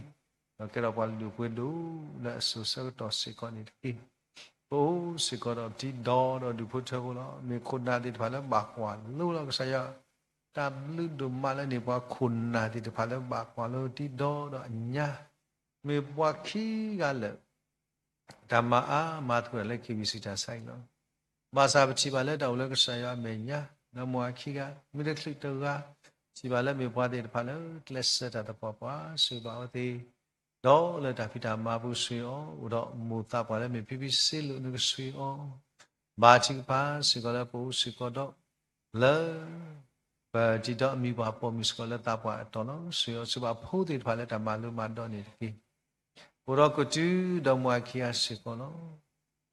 ဒီးကဲထီၣ်ပှၤလုၢ်ဒိၣ်ပှ့ၤဒိၣ်လၢအစိၤဆၢကတီၢ်စ့ၢ်ကီးန့ၣ်တက့ၢ်. ပအိၣ်စ့ၢ်ကီးဒီးပတံၤဒီဒီးဒူၣ်ဖိထၢဖိလီၤ. မ့ၢ်ခိၣ်နၢ်သ့ၣ်တဖၣ်လၢဘၣ်ကွၢ်လိလီၤ. ကစၢ်ယွၤ တၢ်ဘျုးဒိၣ်မးလၢန့ၢ်ပှၤခိၣ်နၢ်သ့ၣ်တဖၣ်လၢဘၣ်ကွၢ်လိတံၤဒီဒီးအညါ, မ့ၢ်ပှၤခံဂၤလၢာ် တၢ်မၤအါမၤသကိးတၢ်လၢ KBC တၢ်ဆါအံၤလီၤ. ဘၣ်ဆၣ်ပထံၣ်ဘၣ်လၢတၢ်အိၣ်လၢကစၢ်ယွၤအမဲာ်ညါ, ဒီးမိၢ်အခံဂၤ မ့ၢ်တချုးတဂၤ, ထံၣ်ဘၣ်လၢမ့ၢ်ပှၤသ့ၣ်တဖၣ်လၢကျဲးစၢးတၢ်သပှၢ်ပှၢ် ဆှၢဘၣ်အဝဲသ့ၣ်, ဒီးလၢတၢ်ဖံးတၢ်မၤပူၤဆှၢအီၤ, အိၣ်ဒီးမိၢ်သးပှၢ်လၢမ့ၢ်ဖံဖံစ့လိာ် နကဆှၢအီၤ, ဘါထုကဖၣ်စ့ၢ်ကီးလၢပအိၣ်စ့ၢ်ကီးဒီး လၢ ပတံၤဒီးအမံၤပှၢ်ပိာ်မုၣ်စ့ၢ်ကီးလၢသးပှၢ်အတီၢ်လီၤ. ဆှၢအီၤဆူဘၣ်ဖိသ့ၣ်တဖၣ်လၢတၢ်မၤလိမၤဒိးန့ၣ်တက့ၢ်. အိၣ်ဒီးကတုၤဒီးမိၢ်အခံဂၤစ့ၢ်ကီးလီၤ.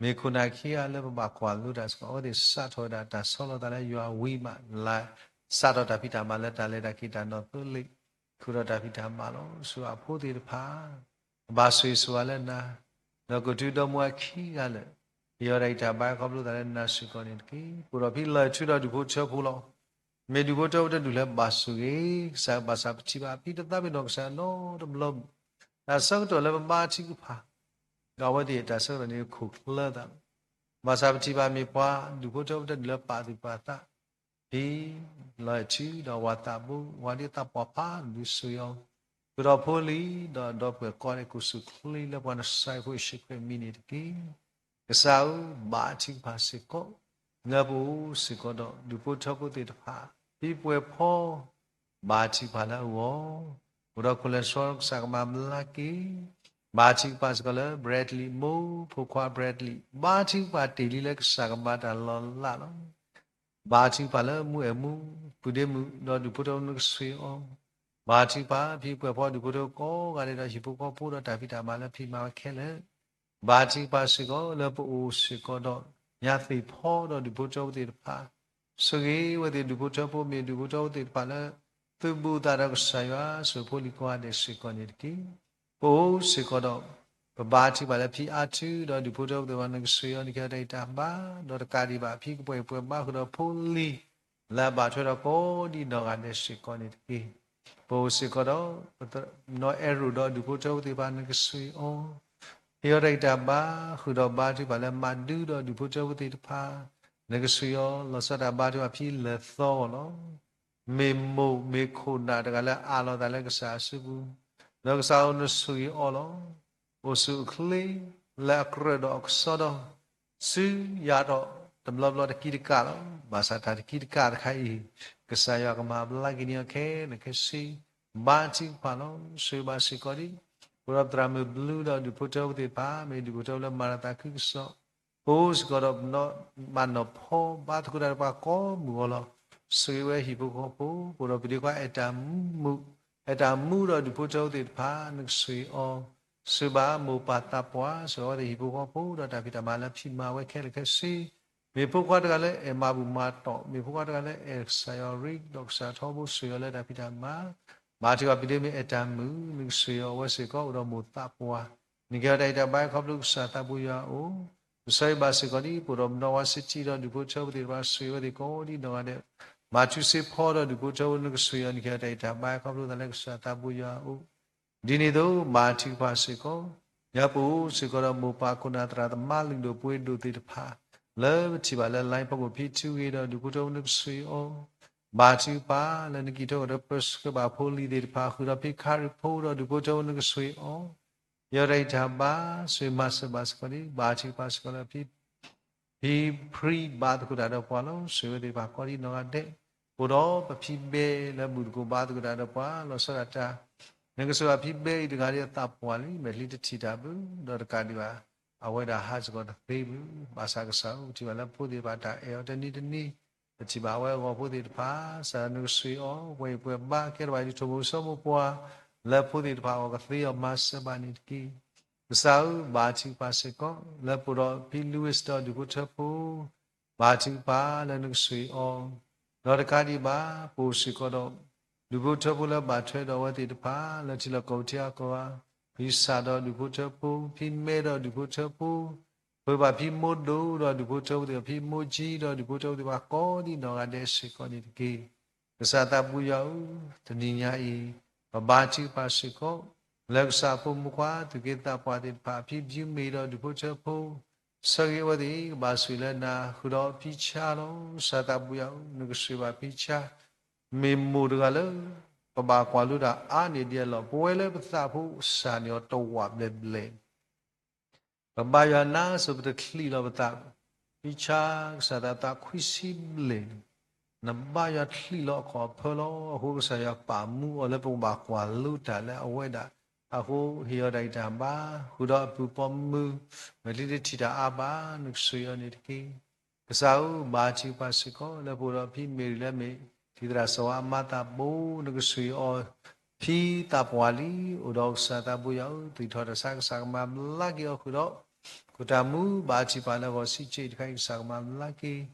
မ့ၢ်ခိၣ်နၢ်ခံဂၤလၢပဘၣ်ကွၢ်လိတၢ်စ့ၢ်ကီး အဝဲသ့ၣ်စးထီၣ်ဝဲဒၣ်တၢ်ဆီလီၤသးလၢယွၤဝံၤမး စးထီၣ်တၢ်ဖံးတၢ်မၤလၢတၢ်လဲၤတၢ်က့ၤတၢ်နီၢ်သိလ့ၣ်, ဃုာ်ဒီးတၢ်ဖံးတၢ်မၤလီၤ. ဆှၢအဖိသ့ၣ်တဖၣ် ကဘၣ်ဆိၣ်ဂ့ၤဆိၣ်ဝါလၢနၤ, ဒီးကတုၤဒီးမိၢ်အခံဂၤလၢာ်, ဟ့ၣ်အီၤတၢ်ဂံၢ်တၢ်ဘါခီဖျိသးလၢနၤစ့ၢ်ကီးန့ၣ်တက့ၢ်. ပအိၣ်ဒီးဖံလီၤထုဒီးဒူၣ်ဖိထၢဖိလီၤ. မ့ၢ်ဒူၣ်ဖိထၢဖိတဒူၣ်လၢဘၣ်ဆိၣ်ဂ့ၤ, ကစၢ်ဘၣ်ဆၣ်ပထံၣ်ဘၣ်ဖံတသးပ့ၤနီၣ်ကစၢ်နီတဘျီ, တၢ်ဆၢကတီၢ်လၢပဘါထုကဖၣ်, ဒီးအဝဲသ့ၣ်တၢ်ဆၢကတီၢ်န့ၣ်ခိၣ်ချၢသးလီၤ. ဘၣ်ဆၣ်ပထံၣ်ဘၣ်မ့ၢ်ပှၤဒူၣ်ဖိထၢဖိတဒူၣ်လၢပာ်သူၣ်ပာ်သး, ဖံလီၤထုဒီးဝၤသးဘိ, ဝၤဒ်သးပှၢ်ဖးဒိၣ်ဆိၣ်ဂ့ၤအီၤ, ဃုာ်ဒီးဖိလံၤ, ဒီးဒီပုၢ်ဝဲၢ်ကိးန့ၣ် ကိးဆူၣ်ချ့လၢပှၤနစၢ်ဖိယ့ၣ်ၡူးခရံာ်အမံၤန့ၣ်တက့ၢ်. ကစၢ်ဧၢ, ဘါထုကဖၣ်စ့ၢ်ကီး, လၢပအိၣ်စ့ၢ်ကီးဒီးဒူၣ်ဖိထၢဖိသ့ၣ်တဖၣ်, ဖံပှဲၤဖီ ဘါထုကဖၣ်လၢအဂီၢ်, အိၣ်ဒီး cholesterol ကစၢ်ကမၤဘျါက့ၤ, ဘါထုကဖၣ်စ့ၢ်ကီးလၢ Bradley မိၢ်ဖိခွါ Bradley ဘါထုကဖၣ်တ့ၢ်လံလၢကစၢ်ကမၤတၢ်လီၤလးလီၤ. ဘါထုကဖၣ်လၢမုၢ်အဲၣ်မူ ပုၢ်ဒ့မုၣ်ဒီးဒူၣ်ဖိထၢဖိနကဆှံအီၤ, ဘါထုကဖၣ်ဖံပှဲၤဖီဒူၣ်ဖိထၢဖိကိးဂၤဒဲးဒီးဟံၣ်ဖိဃီဖိဒီးတၢ်ဖံးတၢ်မၤလၢဖံးမၤဝဲခဲလၢာ်, ဘါထုကဖၣ်စ့ၢ်ကီးလၢပအိၣ်စ့ၢ်ကီးဒီး ညါသ့ၣ်ဖီဒီးဒူၣ်ဖိထၢဖိသ့ၣ်တဖၣ်, ဆိၣ်ဂ့ၤဝဲသ့ၣ်ဒူၣ်ဖိထၢဖိ မ့ၢ်ဒူၣ်ဖိထၢဖိသ့ၣ်တဖၣ်လၢ သုဘူးသးဒီးကစၢ်ယွၤအစိၣ်ဖိလံၤကိးဂၤဒဲးစ့ၢ်ကီးန့ၣ်တက့ၢ်. ပအိၣ်စ့ၢ်ကီးဒီး ပဘါထုကဖၣ်လၢဖံအါထုဒီးဒူၣ်ဖိထၢဖိသ့ၣ်တဖၣ်နကဆှံအီၤ နကဟ့ၣ်အီၤတၢ်ဂံၢ်တၢ်ဘါ, ဒီးတကးဒံးဘၣ် ဖံကပှဲၤပှဲၤဘါဃုာ်ဒီးဖိလံၤ လၢအဘၣ်ထွဲဒီးကိးဒံးနီၢ်ဂၤဒဲးစ့ၢ်ကီးန့ၣ်တက့ၢ်. ပအိၣ်စ့ၢ်ကီးဒီး ပနီၢ်အဲရိၣ်ဒီးဒူၣ်ဖိထၢဖိသ့ၣ်တဖၣ်နကဆှံအီၤ, ဟ့ၣ်အီၤတၢ်ဂံၢ်တၢ်ဘါ ဃုာ်ဒီးဘါထုကဖၣ်လၢမၤဒုဒီးဒူၣ်ဖိထၢဖိသ့ၣ်တဖၣ် နကဆှံအီၤ လီၤဆီဒၣ်တၢ်ဘါထုကဖၣ်ဖံလၢာ်သီအဂီၢ်လီၤ. မ့ၢ်မိၢ်မ့ၢ်ခိၣ်နၢ်တဂၤလၢအအးလီၤသးလၢကစၢ်အစုပူၤ, ဒီးကစၢ်အအိၣ်နဆိၣ်ဂ့ၤအီၤလီၤ. အိၣ်ဆူၣ်အိၣ်ချ့ လၢအကြၢးဒီးအကစီဒီ, ဆူယၤဒီးတဘျီဘျီတကံတကးလီၤ. ဘၣ်ဆၣ်တၢ်တကံတကးတခါအံၤ ကစၢ်ယွၤကမၤဘျါက့ၤန့ၢ်အီၤခဲလၢာ်ခဲဆ့, ဘါထုကဖၣ်လီၤ. ဆိၣ်ဂ့ၤဘၣ်စ့ၢ်ကီးဒံး ပဝဲဒီးပသရၣ်မုၣ်ဘျုးဒီးဒူၣ်ဖိထၢဖိသ့ၣ်တဖၣ် မ့ၢ်ဒူၣ်ဖိထၢဖိလၢမၤတၢ်သးခုကစီၣ်, ပအိၣ်စ့ၢ်ကီးဒီးပနီၢ်မၤနီၢ်ဖီဘါသကိးတၢ်ဒီးပှၤကိးမုၢ်အဂီၢ်လီၤ. ဆိၣ်ဂ့ၤဝဲဟံၣ်ဖိဃီဖိ ပအိၣ်ဒီးပဒ့ခွါအဲၣ်တၢ်မူ အဲၣ်တၢ်မူဒီးဒူၣ်ဖိထၢဖိသ့ၣ်တဖၣ် နကဆိၣ်ဂ့ၤအီၤ, ဆိၣ်ဂ့ၤဘၣ်မိၢ်ပၢ်သးပှၢ် ဆိၣ်ဂ့ၤအဝဲသ့ၣ်ဟံၣ်ဖိဃီဖိ ဒီးတၢ်ဖံးတၢ်မၤလၢဖံးမၤဝဲခဲလၢာ်ခဲဆ့, မ့ၢ်ဖိခွါတဂၤလၢအဲၣ်မၤဘူၣ်မၤတီၢ်, မ့ၢ်ဖိခွါတဂၤလၢအဲၣ်ကစၢ်ယွၤရ့ဒီးကစၢ်ထီဘိ ဆိၣ်ဂ့ၤအီၤလၢတၢ်ဖံးတၢ်မၤ, ဘါထုကဖၣ်ဖံဒ့မုၣ်အဲၣ်တၢ်မုၣ် နကဆိၣ်ဂ့ၤအီၤ အဝဲစ့ၢ်ကီးအိၣ်ဒီးမိၢ်သးပှၢ်, နကဟ့ၣ်အီၤတၢ်ဂံၢ်တၢ်ဘါခီဖျိကစၢ်သးဘိယွၤအအိၣ်, ကစၢ်ယွၤဘၣ်စ့ၢ်ကီးဒံး ပအိၣ်ဒီးပနီၢ်ဝါစံတံဒီးဒူၣ်ဖိထၢဖိသ့ၣ်တဖၣ် ဆိၣ်ဂ့ၤဝဲသ့ၣ်ကိးဒံးနီၢ်ဂၤဒဲး, မၤထူစ့ဖီဒီးဒူၣ်ဖိထၢဖိ နကဆိၣ်ဂ့ၤအီၤ နကဟ့ၣ်အီၤတၢ်ဂံၢ်တၢ်ဘါခီဖျိသးလၢကစၢ်သးဘိယွၤအအိၣ်, ဒ်န့ၣ်အသိး ဘါထုကဖၣ်စ့ၢ်ကီး ယၤပအိၣ်စ့ၢ်ကီးဒီးမိၢ်ပၢ်ခိၣ်နၢ်သရၣ်သမါလုၢ်ဒိၣ်ပှ့ၤဒိၣ်သ့ၣ်တဖၣ် လၢပထံၣ်ဘၣ်လၢ line ဖီခိၣ် ဖံထူဂ့ၤဒီးဒူၣ်ဖိထၢဖိနကဆိၣ်ဂ့ၤအီၤ, ဘါထုကဖၣ်လၢနကံၣ်ထီၣ်ကဒီးပၢဆှၢဘၣ်ဖိလံၤသ့ၣ်တဖၣ် ဃုာ်ဒီးဖံခရံာ်ဖိဒီးဒူၣ်ဖိထၢဖိနကဆိၣ်ဂ့ၤအီၤ, ယဲတၢ်ဂံၢ်တၢ်ဘါ ဆိၣ်ဂ့ၤမၤစၢၤဘၣ်စ့ၢ်ကီးဒံး ဘါထုကဖၣ်စ့ၢ်ကီးလၢ ဖံဖံးဘါသကိးတၢ်ဒီးပှၤလီၤ. ဆိၣ်ဂ့ၤဝဲသ့ၣ်တဖၣ်ကိးဒံးနီၢ်ဂၤဒဲး, အိၣ်ဒီးပဖံဘဲလၢဘူၣ်သကိးဘါသကိးတၢ်ဒီးပှၤ လီၤဆီဒၣ်တၢ်, နကဆိၣ်ဂ့ၤဘၣ်ဖံဘဲအံၤတဂၤဒီးအသးပှၢ်လံ မဲာ်ချံတထံၣ်တၢ်ဘၣ်, ဒီးတကးဒံးဘၣ် အဝဲဒၣ်ဟးစ့ၢ်ကီးတသ့ဘၣ်. ဘၣ်ဆၣ်ကစၢ်ဧၢ ပထံၣ်ဘၣ်လၢဖိသ့ၣ်တဖၣ်တၢ်အဲၣ်အီၤတနံၤတနံၤ, ပထံၣ်ဘၣ်အဝဲအဂီၢ်ဖိသ့ၣ်တဖၣ်, ကစၢ်နကဆိၣ်ဂ့ၤအီၤ ပှဲၤအံၤပှဲၤဘါ ကဲထီၣ်ဘၣ်ဒ်ထိၣ်မိၣ်စီမိၢ်ပှၢ် လၢဖိသ့ၣ်တဖၣ်အဂီၢ်ကသ့အီၤမၤစၢၤဘၣ်န့ၣ်တက့ၢ်. ကစၢ်ဧၢ ဘါထုကဖၣ်စ့ၢ်ကီး လၢပအိၣ်ဒီးဖံ Louis ဒီးဒူၣ်ဖိထၢဖိ, ဘါထုကဖၣ်လၢနကဆိၣ်ဂ့ၤအီၤ, ဒီးတကးဒံးဘၣ် ပအိၣ်စ့ၢ်ကီးဒီး ဒူၣ်ဖိထၢဖိလၢဘၣ်ထွဲဒီးအဝဲသ့ၣ်တဖၣ် လၢထံလီၢ်ကီၢ်ပူၤထံအကီၢ်ဧါ, ဖံစၢ်ဒီးဒူၣ်ဖိထၢဖိ, ဖံမဲဒီးဒူၣ်ဖိထၢဖိ, ပှ့ၤဘၣ်ဖံမိၢ်ဒိၣ်ဒီးဒူၣ်ဖိထၢဖိသ့ၣ်တဖၣ်, ဖံမိၢ်ကၠံဒီးဒူၣ်ဖိထၢဖိသ့ၣ်တဖၣ် ကိးဒံးနီၢ်ဂၤဒဲးစ့ၢ်ကီးန့ၣ်တက့ၢ်. ကစၢ်သးဘိယွၤဧၢ, တနံၤညါအံၤ ပဘါထုကဖၣ်စ့ၢ်ကီး လၢကစၢ်ဖိမုၣ်ဖိခွါသူၣ်က့သးပှၢ်သ့ၣ်တဖၣ် ဖံဘျုးမ့ၢ်ဒီးဒူၣ်ဖိထၢဖိ, ဆၢဂ့ၤအဝဲသ့ၣ် ကဘၣ်ဆိၣ်ဂ့ၤလၢနၤ ဃုာ်ဒီးဖံဆါလီၤ. ကစၢ်သးဘိယွၤဧၢ, နကဆိၣ်ဂ့ၤဘၣ်ဖံဆါ, မ့ၢ်မိၢ်တဂၤလၢ ပဘၣ်ကွၢ်လိတၢ်အါန့ၢ်ဒံးအလီၢ်, ပဝဲလၢပသးဖိစၢ်န့ၢ်အီၤတဝးဘျဲၣ်ဘျဲၣ် ပဘါယွၤနၤစ့ၢ် ပတချံးလီၤပသး, ဖံဆါကစၢ်သးသးခွံဆံဘျဲၣ်န့ၣ်, နဘါယွၤချံးလီၤအခီၣ်အဖၢလီၤ. အဃိကစၢ်ယွၤပာ်မူအီၤလၢပကဘၣ်ကွၢ်လိတၢ်လၢအဝဲဒၣ်, အဃိဟ့ၣ်အီၤတၢ်ဂံၢ်တၢ်ဘါ, ဃုာ်ဒီးအပုၢ်ပိာ်မုၣ်, မဲာ်ချံတထံၣ်တၢ်အါဘၣ်, နကဆိၣ်ဂ့ၤအီၤန့ၣ်တက့ၢ်. ကစၢ်ဧၢ, ဘါထုကဖၣ်စ့ၢ်ကီး လၢပအိၣ်ဒီးဖံမ့ၢ်ရံလၢမ့ၢ် ထံသရၣ်စီၤဝါအမါသးဘိ, နကဆိၣ်ဂ့ၤအီၤ ဖံသးပှၢ်လံ, အိၣ်ဒီးကစၢ်သးဘိယွၤဧၢ, သူၣ်ထီၣ်တၢ်ဆါကစၢ်ကမၤဘျါက့ၤအီၤဃုာ်ဒီး ခိၣ်တၢ်မူဘၣ်ထံၣ်ပာ်လၢအဂီၢ်ဆံးဆံးတခါအံၤ ကစၢ်ကမၤဘျါက့ၤ,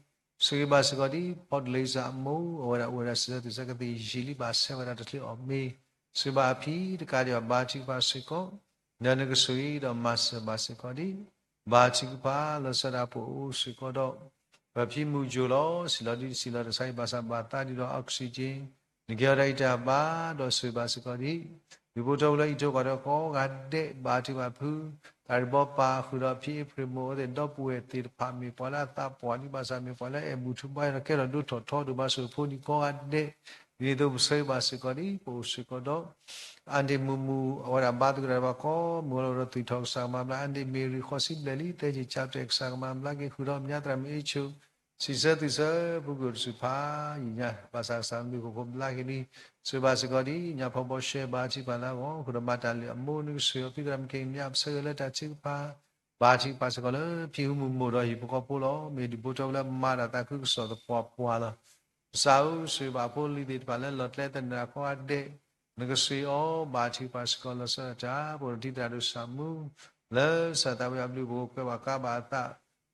ဆိၣ်ဂ့ၤဘၣ်စ့ၢ်ကီးဒ် ဖီတလ့စၢ်အမိၢ် အဝဲဒၣ်အိၣ်ဝဲဒၣ်စံးလၢသူၣ်စၢ်ကသ့ၣ်ယံာ်လံ ဘၣ်ဆဲးဝဲဒၣ်တချုးအီၣ်မ့ၤ, ဆိၣ်ဂ့ၤဘၣ်အဖံတကးဒံးဘၣ် ဘါထုကဖၣ်စ့ၢ်ကီး, ဒီးနကဆိၣ်ဂ့ၤဒီးမၤစၢၤဘၣ်စ့ၢ်ကီးဒ် ဘါထုကဖၣ်လၢစီၤဒၤဖိအိၣ်စ့ၢ်ကီးဒီး ပဖံမုၢ်ယိာ်လီၤ, စံၣ်လီၤဒ်တစံၣ်လီၤတၢ်ဆါအံၤ ဘၣ်ဆၣ်ဘၣ်သးဒ်ဒီး oxygen, နကဲအီၤတၢ်ဂံၢ်တၢ်ဘါ, ဒီးဆိၣ်ဂ့ၤဘၣ်စ့ၢ်ကီးဒ် ဒူၣ်ဖိထၢဖိလၢအံးထွဲကွၢ်ထွဲကိးဂၤဒဲး ဘါထုကဖၣ်ဖု တၢ်ရံၣ်ဘီပၢ်ဃုာ်ဒီးဖံအ့ဖြ့ၣ်မိၢ်အဝဲသ့ၣ်ဒီပုၢ်ဝဲၢ်သ့ၣ်တဖၣ် မ့ၢ်ပှၤလၢအသးပှၢ်လံ ဘၣ်ဆၣ်မ့ၢ်ပှၤလၢအအဲၣ်ဘူၣ်ထူဘါယွၤ ကဲထီၣ်ဒိၣ်ထီၣ်ထီဒိၣ်ဘၣ်ဆိၣ်ဂ့ၤဖိန့ၣ်ကိးဂၤဒဲး, ဒ်န့ၣ်အသိးပဆိၣ်ဂ့ၤဘၣ်စ့ၢ်ကီးဒ် ပအိၣ်စ့ၢ်ကီးဒီး အါဒ့ၣ်မုၢ်မုၢ် အဝဲဒၣ်ဘါသကိးတၢ်ဒီးပှၤကိးမုၢ်အလီၢ်ဒီး သူၣ်ထီၣ်ကစၢ်ကမၤဘျါ အါဒ့ၣ်မ့ၢ်ရံဃိးဆံဘျဲၣ်လံ သၢဆံကၠါပတဲာ် ကစၢ်ကမၤဘျါက့ၤဃုာ်ဒီး မညါသရၣ်မုၣ်အ့ဆိၣ် စံးဆၢသုဆၢ ပူၤကွံာ်အိၣ်တဆူၣ်ဖးယံာ်ညါ ဘၣ်ဆၣ်ကစၢ်မ့ၢ်ခိၣ်ဖိဘျါက့ၤလံ, ဆိၣ်ဂ့ၤဘၣ်စ့ၢ်ကီးဒ်ညါဖီဘီရှဲ ဘါထုကဖၣ်လၢအဂီၢ် ဃုာ်ဒီးမၤတၢ်လုၢ်အမိၢ် နကဆှၢအီၤ ဖံသရၣ်မုၣ်ကဲမၠး ပဆၢဂ့ၤလၢတၢ်ထုကဖၣ်, ဘါထုကဖၣ်စ့ၢ်ကီးလၢ ဖံမူမူဒီးဟံၣ်ဖိဃီဖိလီၤ. မ့ၢ်ဒူၣ်ဖိထၢဖိလၢမၤတၢ်သးခုကစီၣ်သပှၢ်ပှၢ်လီၤ. ကစၢ်ဧၢ, ဆိၣ်ဂ့ၤဘၣ်ဖိလံၤသ့ၣ်တဖၣ်လၢလီၤကျဲသနၢၣ်ကိးဂၤဒဲး နကဆှၢအီၤ ဘါထုကဖၣ်စ့ၢ်ကီးလီၤဆီဒၣ်တၢ် ပအိၣ်ဒီးတံၤသရၣ်ဒိၣ်ဆၣ်မူ လၢကစၢ်သးဝံၣ်အဘျုးအဖှိၣ် ကွဲးဘၣ်ကါဘၣ်အသး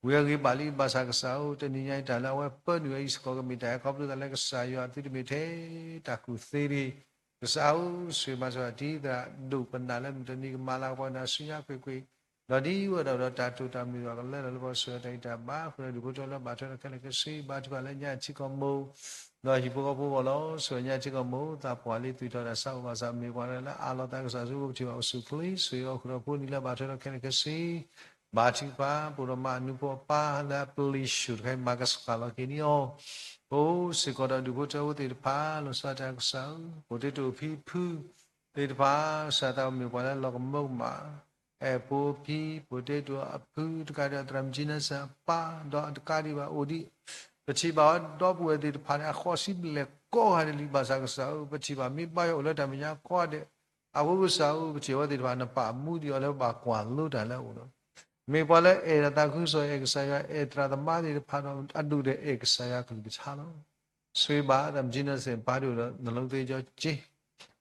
ဝံၤအဂ့ၤဘၣ်လံ ဘၣ်ဆၣ်ကစၢ်ဧၢ, တနံၤညါအံၤတၢ်လၢအဝဲပၢနုာ်ဝဲအံၤစ့ၢ်ကီး ကမ့ၢ်တၢ်ဟဲခီဖျိသးလၢကစၢ်ယွၤအသုတမ့ၢ်ထဲတၢ်ကူၣ်သ့တဂ့ၤ. ကစၢ်ဧၢ, ဆိၣ်ဂ့ၤမၤစၢၤတံၤသရၣ်ဒိၣ်ပနၢ်လၢမုၢ်တနံၤ ကမၤလၤကပီၤနၤဆူညါကွ့ၢ်ကွ့ၢ် ဒီးဒ်ဝဲဒၣ်ဒီးတၢ်တိာ်တၢ်မုၢ်ဒီးကလၢလီၤလၢပှၤ ဆိၣ်ဂ့ၤတၢ်ဂံၢ်တၢ်ဘါ ဃုာ်ဒီးဒူၣ်ဖိထၢလၢဘၣ်ထွဲဒီးခဲလၢာ်ခဲဆ့ ဘါထုကဖၣ်လၢညါထံကီၢ်မူ ဒီးဟံၣ်ဖိဃီဖိအဂီၢ်လီၤ. ဆိၣ်ဂ့ၤညါထံကီၢ်မူ သးပှၢ်လံ သွံၣ်ထီၣ်တၢ်ဆါအိၣ်ဘၣ်ဆၣ် မ့ၢ်ပှၤတဂၤလၢအးလီၤသးကစၢ်ဆူဖိ ပထံၣ်ဘၣ်အိၣ်ဆူၣ်အိၣ်ချ့ ဆိၣ်ဂ့ၤအီၤဃုာ်ဒီးဖိနံၤလၢဘၣ်ထွဲဒီးခဲလၢာ်ခဲဆ့ ဘါထုကဖၣ် ပအိၣ်ဒီးမၤအနူဖိအပၢ်လၢအပျံၤဆူၣ်တခါအံၤ မၤကဆှီလီၤက့ၤန့ၢ်အီၤ ပအိၣ်စ့ၢ်ကီးဒီးဒူၣ်ဖိထၢဖိသ့ၣ်တဖၣ် လီၤဆီဒၣ်တၢ်ကစၢ်ဧၢ, ပအိၣ်တ့ၢ်တအိၣ်ဖံဖုသ့ၣ်တဖၣ် ကစၢ်သးမ့ၢ်ပှၤလၢလီၤကမၢကမၣ် အဲၣ်ဖိဖံ ပအိၣ်တ့ၢ်တအိၣ်အဖုတကးဒံး သရၣ်မုၣ်ကၠံနၢစၢၣ်အပၢ် ဒီးတကးဒံးဘၣ်အိၣ်ဒံး ပထံၣ်ဘၣ်ဝဲဒီပုၢ်ဝဲၢ်သ့ၣ်တဖၣ်န့ၣ် အဃိးဆံဘျဲၣ်ကိးဂၤဒဲးလံ ဘၣ်ဆၣ်ကစၢ်ဧၢ, ပထံၣ်ဘၣ်မ့ၢ်ဘါယွၤအိၣ်လၢတၢ်မဲာ်ညါကိးဂၤဒဲး အဃိကစၢ်ဧၢ, ပထံၣ်ဝဲသ့ၣ်တဖၣ် နပာ်မူဒံးအီၤလၢပဘၣ်ကွၢ်လိတၢ်လၢအအိၣ်ဒီး မ့ၢ်ပှၤလၢအဲၣ်တၢ်သးခုကစီၣ် အဲၣ်ကစၢ်ယွၤ အဲၣ်သရၣ်သမါသ့ၣ်တဖၣ်ဒီး အဒိၣ်ဒီးအဲၣ်ကစၢ်ယွၤကလုၢ်ကထါလီၤ. ဆိၣ်ဂ့ၤဘၣ်သရၣ်မုၣ်ကၠံနၢစၢၣ် ပၢ်ဒိၣ်ဒီးနလီသ့ကၠီက့